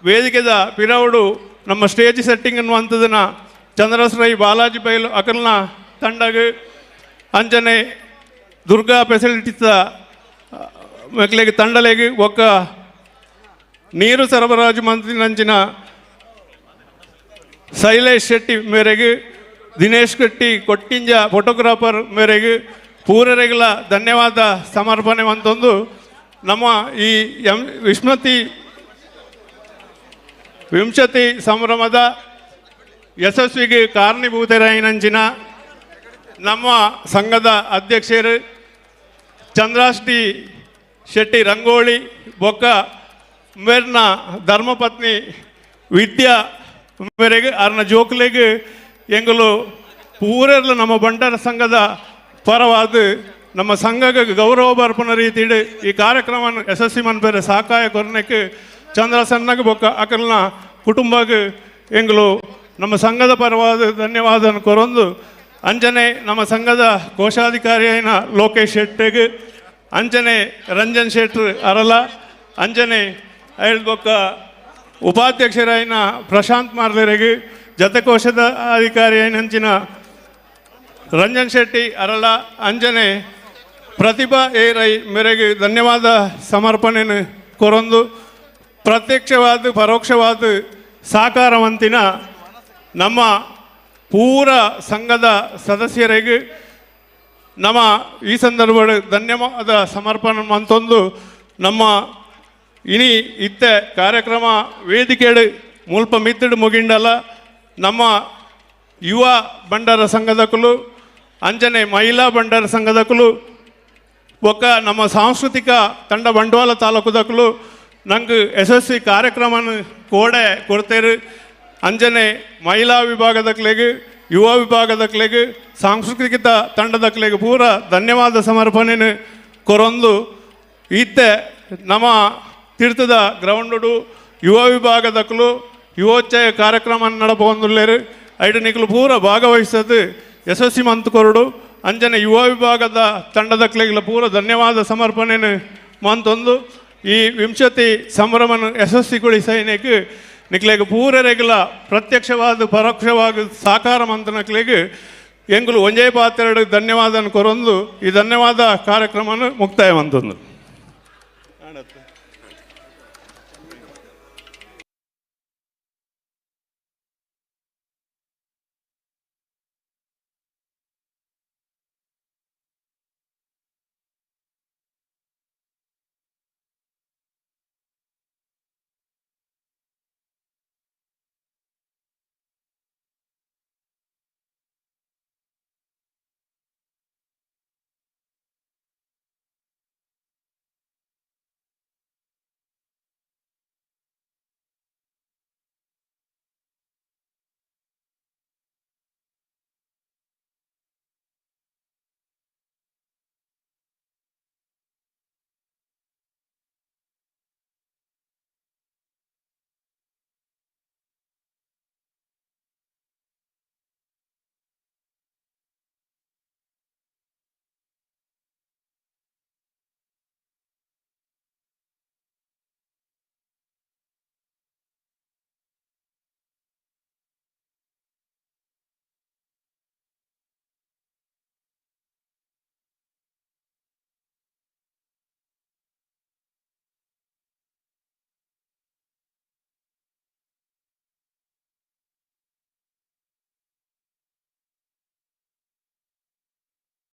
ವೇದಿಕೆದ ಪಿರವುಡು ನಮ್ಮ ಸ್ಟೇಜ್ ಸೆಟ್ಟಿಂಗ್ ಅನ್ನುವಂಥದ್ದನ್ನು ಚಂದ್ರಶ್ರೈ ಬಾಲಾಜಿ ಬೈಲು ಅಕಲ್ನ ತಂಡಗ್ ಅಂಚನೆ ದುರ್ಗಾ ಫೆಸಿಲಿಟೀಸ್ ಮೆಕ್ಲೆಗ್ ತಂಡಲೆಗ್ ಬೊಕ್ಕ ನೀರು ಸರಬರಾಜು ಮಂತ್ರಿ ಶೈಲೇಶ್ ಶೆಟ್ಟಿ ಮೇರೆಗೆ ದಿನೇಶ್ ಶೆಟ್ಟಿ ಕೊಟ್ಟಿಂಜ ಫೋಟೋಗ್ರಾಫರ್ ಮೇರೆಗೆ ಪೂರರೆಗಳ ಧನ್ಯವಾದ ಸಮರ್ಪಣೆ ಅಂತಂದು ನಮ್ಮ ಈ ವಿಂಶತಿ ಸಂಭ್ರಮದ ಯಶಸ್ವಿಗೆ ಕಾರಣೀಭೂತರಾಯಿನಂಚಿನ ನಮ್ಮ ಸಂಘದ ಅಧ್ಯಕ್ಷರು ಚಂದ್ರಾಷ್ಟಿ ಶೆಟ್ಟಿ ರಂಗೋಳಿ ಬೊಕ್ಕ ಮೇರ್ನ ಧರ್ಮಪತ್ನಿ ವಿದ್ಯಾ ಮೇರೆಗೆ ಅರ್ನ ಜೋಕ್ಲೆಗೆ ಎಂಗಲು ಪೂರೆರ್ಲ ನಮ್ಮ ಬಂಟರ ಸಂಘದ ಪರವಾದ ನಮ್ಮ ಸಂಘಕ್ಕೆ ಗೌರವ ಬರ್ಪಣ ರೀತಿಡು ಈ ಕಾರ್ಯಕ್ರಮ ಯಶಸ್ವಿ ಮನ್ಪೇರೆ ಸಹಕಾಯ ಕೊರನೆಕ್ಕೆ ಚಂದ್ರಸನ್ನಗೆ ಬೊಕ್ಕ ಅಕಲ್ನ ಕುಟುಂಬಕ್ಕೆ ಎಂಗಲು ನಮ್ಮ ಸಂಘದ ಪರವಾದ ಧನ್ಯವಾದ ಕೊರೊಂದು ಅಂಜನೆ ನಮ್ಮ ಸಂಘದ ಕೋಶಾಧಿಕಾರಿಯಾಯಿನ ಲೋಕೇಶ್ ಶೆಟ್ಟಿಗೆ ಅಂಜನೆ ರಂಜನ್ ಶೆಟ್ರು ಅರಲ ಅಂಜನೆ ಬೊಕ್ಕ ಉಪಾಧ್ಯಕ್ಷರಾಯಿನ ಪ್ರಶಾಂತ್ ಮಾರ್ಲೆರೆಗೆ ಜತೆ ಕೋಶದ ಅಧಿಕಾರಿಯಾಯಿನಂಚಿನ ರಂಜನ್ ಶೆಟ್ಟಿ ಅರಳ ಅಂಜನೆ ಪ್ರತಿಭಾ ಎ ರೈ ಮೇರೆಗೆ ಧನ್ಯವಾದ ಸಮರ್ಪಣೆ ಕೊರೊಂದು ಪ್ರತ್ಯಕ್ಷವಾದ ಪರೋಕ್ಷವಾದ ಸಾಕಾರವಂತಿನ ನಮ್ಮ ಪೂರ ಸಂಘದ ಸದಸ್ಯರಿಗೆ ನಮ್ಮ ಈ ಸಂದರ್ಭ ಧನ್ಯವಾದ ಸಮರ್ಪಣೆ ಅಂತಂದು ನಮ್ಮ ಇನಿ ಇತ್ತೆ ಕಾರ್ಯಕ್ರಮ ವೇದಿಕೆಡು ಮುಲ್ಪ ಮಿತ್ತಡು ಮುಗಿಂಡಲ ನಮ್ಮ ಯುವ ಬಂಡರ ಸಂಘದಕುಲು ಅಂಜನೆ ಮಹಿಳಾ ಬಂಡರ ಸಂಘದಕುಲು ಬೊಕ್ಕ ನಮ್ಮ ಸಾಂಸ್ಕೃತಿಕ ತಂಡ ಬಂಟ್ವಾಳ ತಾಲೂಕುದಕುಲು ನಂಗೆ ಯಶಸ್ವಿ ಕಾರ್ಯಕ್ರಮನ ಕೋಡೆ ಕೊಡ್ತೇರು. ಅಂಜನೆ ಮಹಿಳಾ ವಿಭಾಗದಕ್ಲೆಗೆ ಯುವ ವಿಭಾಗದಕ್ಲೆಗೆ ಸಾಂಸ್ಕೃತಿಕ ತಂಡದಕ್ಲೆಗೆ ಪೂರ ಧನ್ಯವಾದ ಸಮರ್ಪಣೆ ಕೊರೊಂದು ಇತ್ತೆ ನಮ್ಮ ತೀರ್ಥದ ಗ್ರೌಂಡು ಯುವ ವಿಭಾಗದಕ್ಕಲು ಯುವೋಚ್ಚಯ ಕಾರ್ಯಕ್ರಮ ನಡಪೊಂದುಲ್ಲೇರು ಐಡು ನಿಕಲು ಪೂರ ಭಾಗವಹಿಸದು ಯಶಸ್ವಿ ಮಂತ್ ಕೊರಡು. ಅಂಜನೆ ಯುವ ವಿಭಾಗದ ತಂಡದಕ್ಲೆಗೆಲ್ಲ ಪೂರ ಧನ್ಯವಾದ ಸಮರ್ಪಣೆ ಮಂತೊಂದು ಈ ವಿಂಶತಿ ಸಂಭ್ರಮನ ಯಶಸ್ವಿಗೊಳಿಸೈನಕ್ಕೆ ನಿಕ್ಲೆಗ್ ಪೂರರೆಗಲ ಪ್ರತ್ಯಕ್ಷವಾದ ಪರೋಕ್ಷವಾಗಿ ಸಾಕಾರ ಮಂತನಕ್ಲೆಗ್ ಎಂಗುಲು ಒಂಜೇ ಪಾತ್ರೆಡು ಧನ್ಯವಾದ ಕೊರೊಂದು ಈ ಧನ್ಯವಾದ ಕಾರ್ಯಕ್ರಮನ ಮುಕ್ತಾಯ ಮಂತೊಂದು.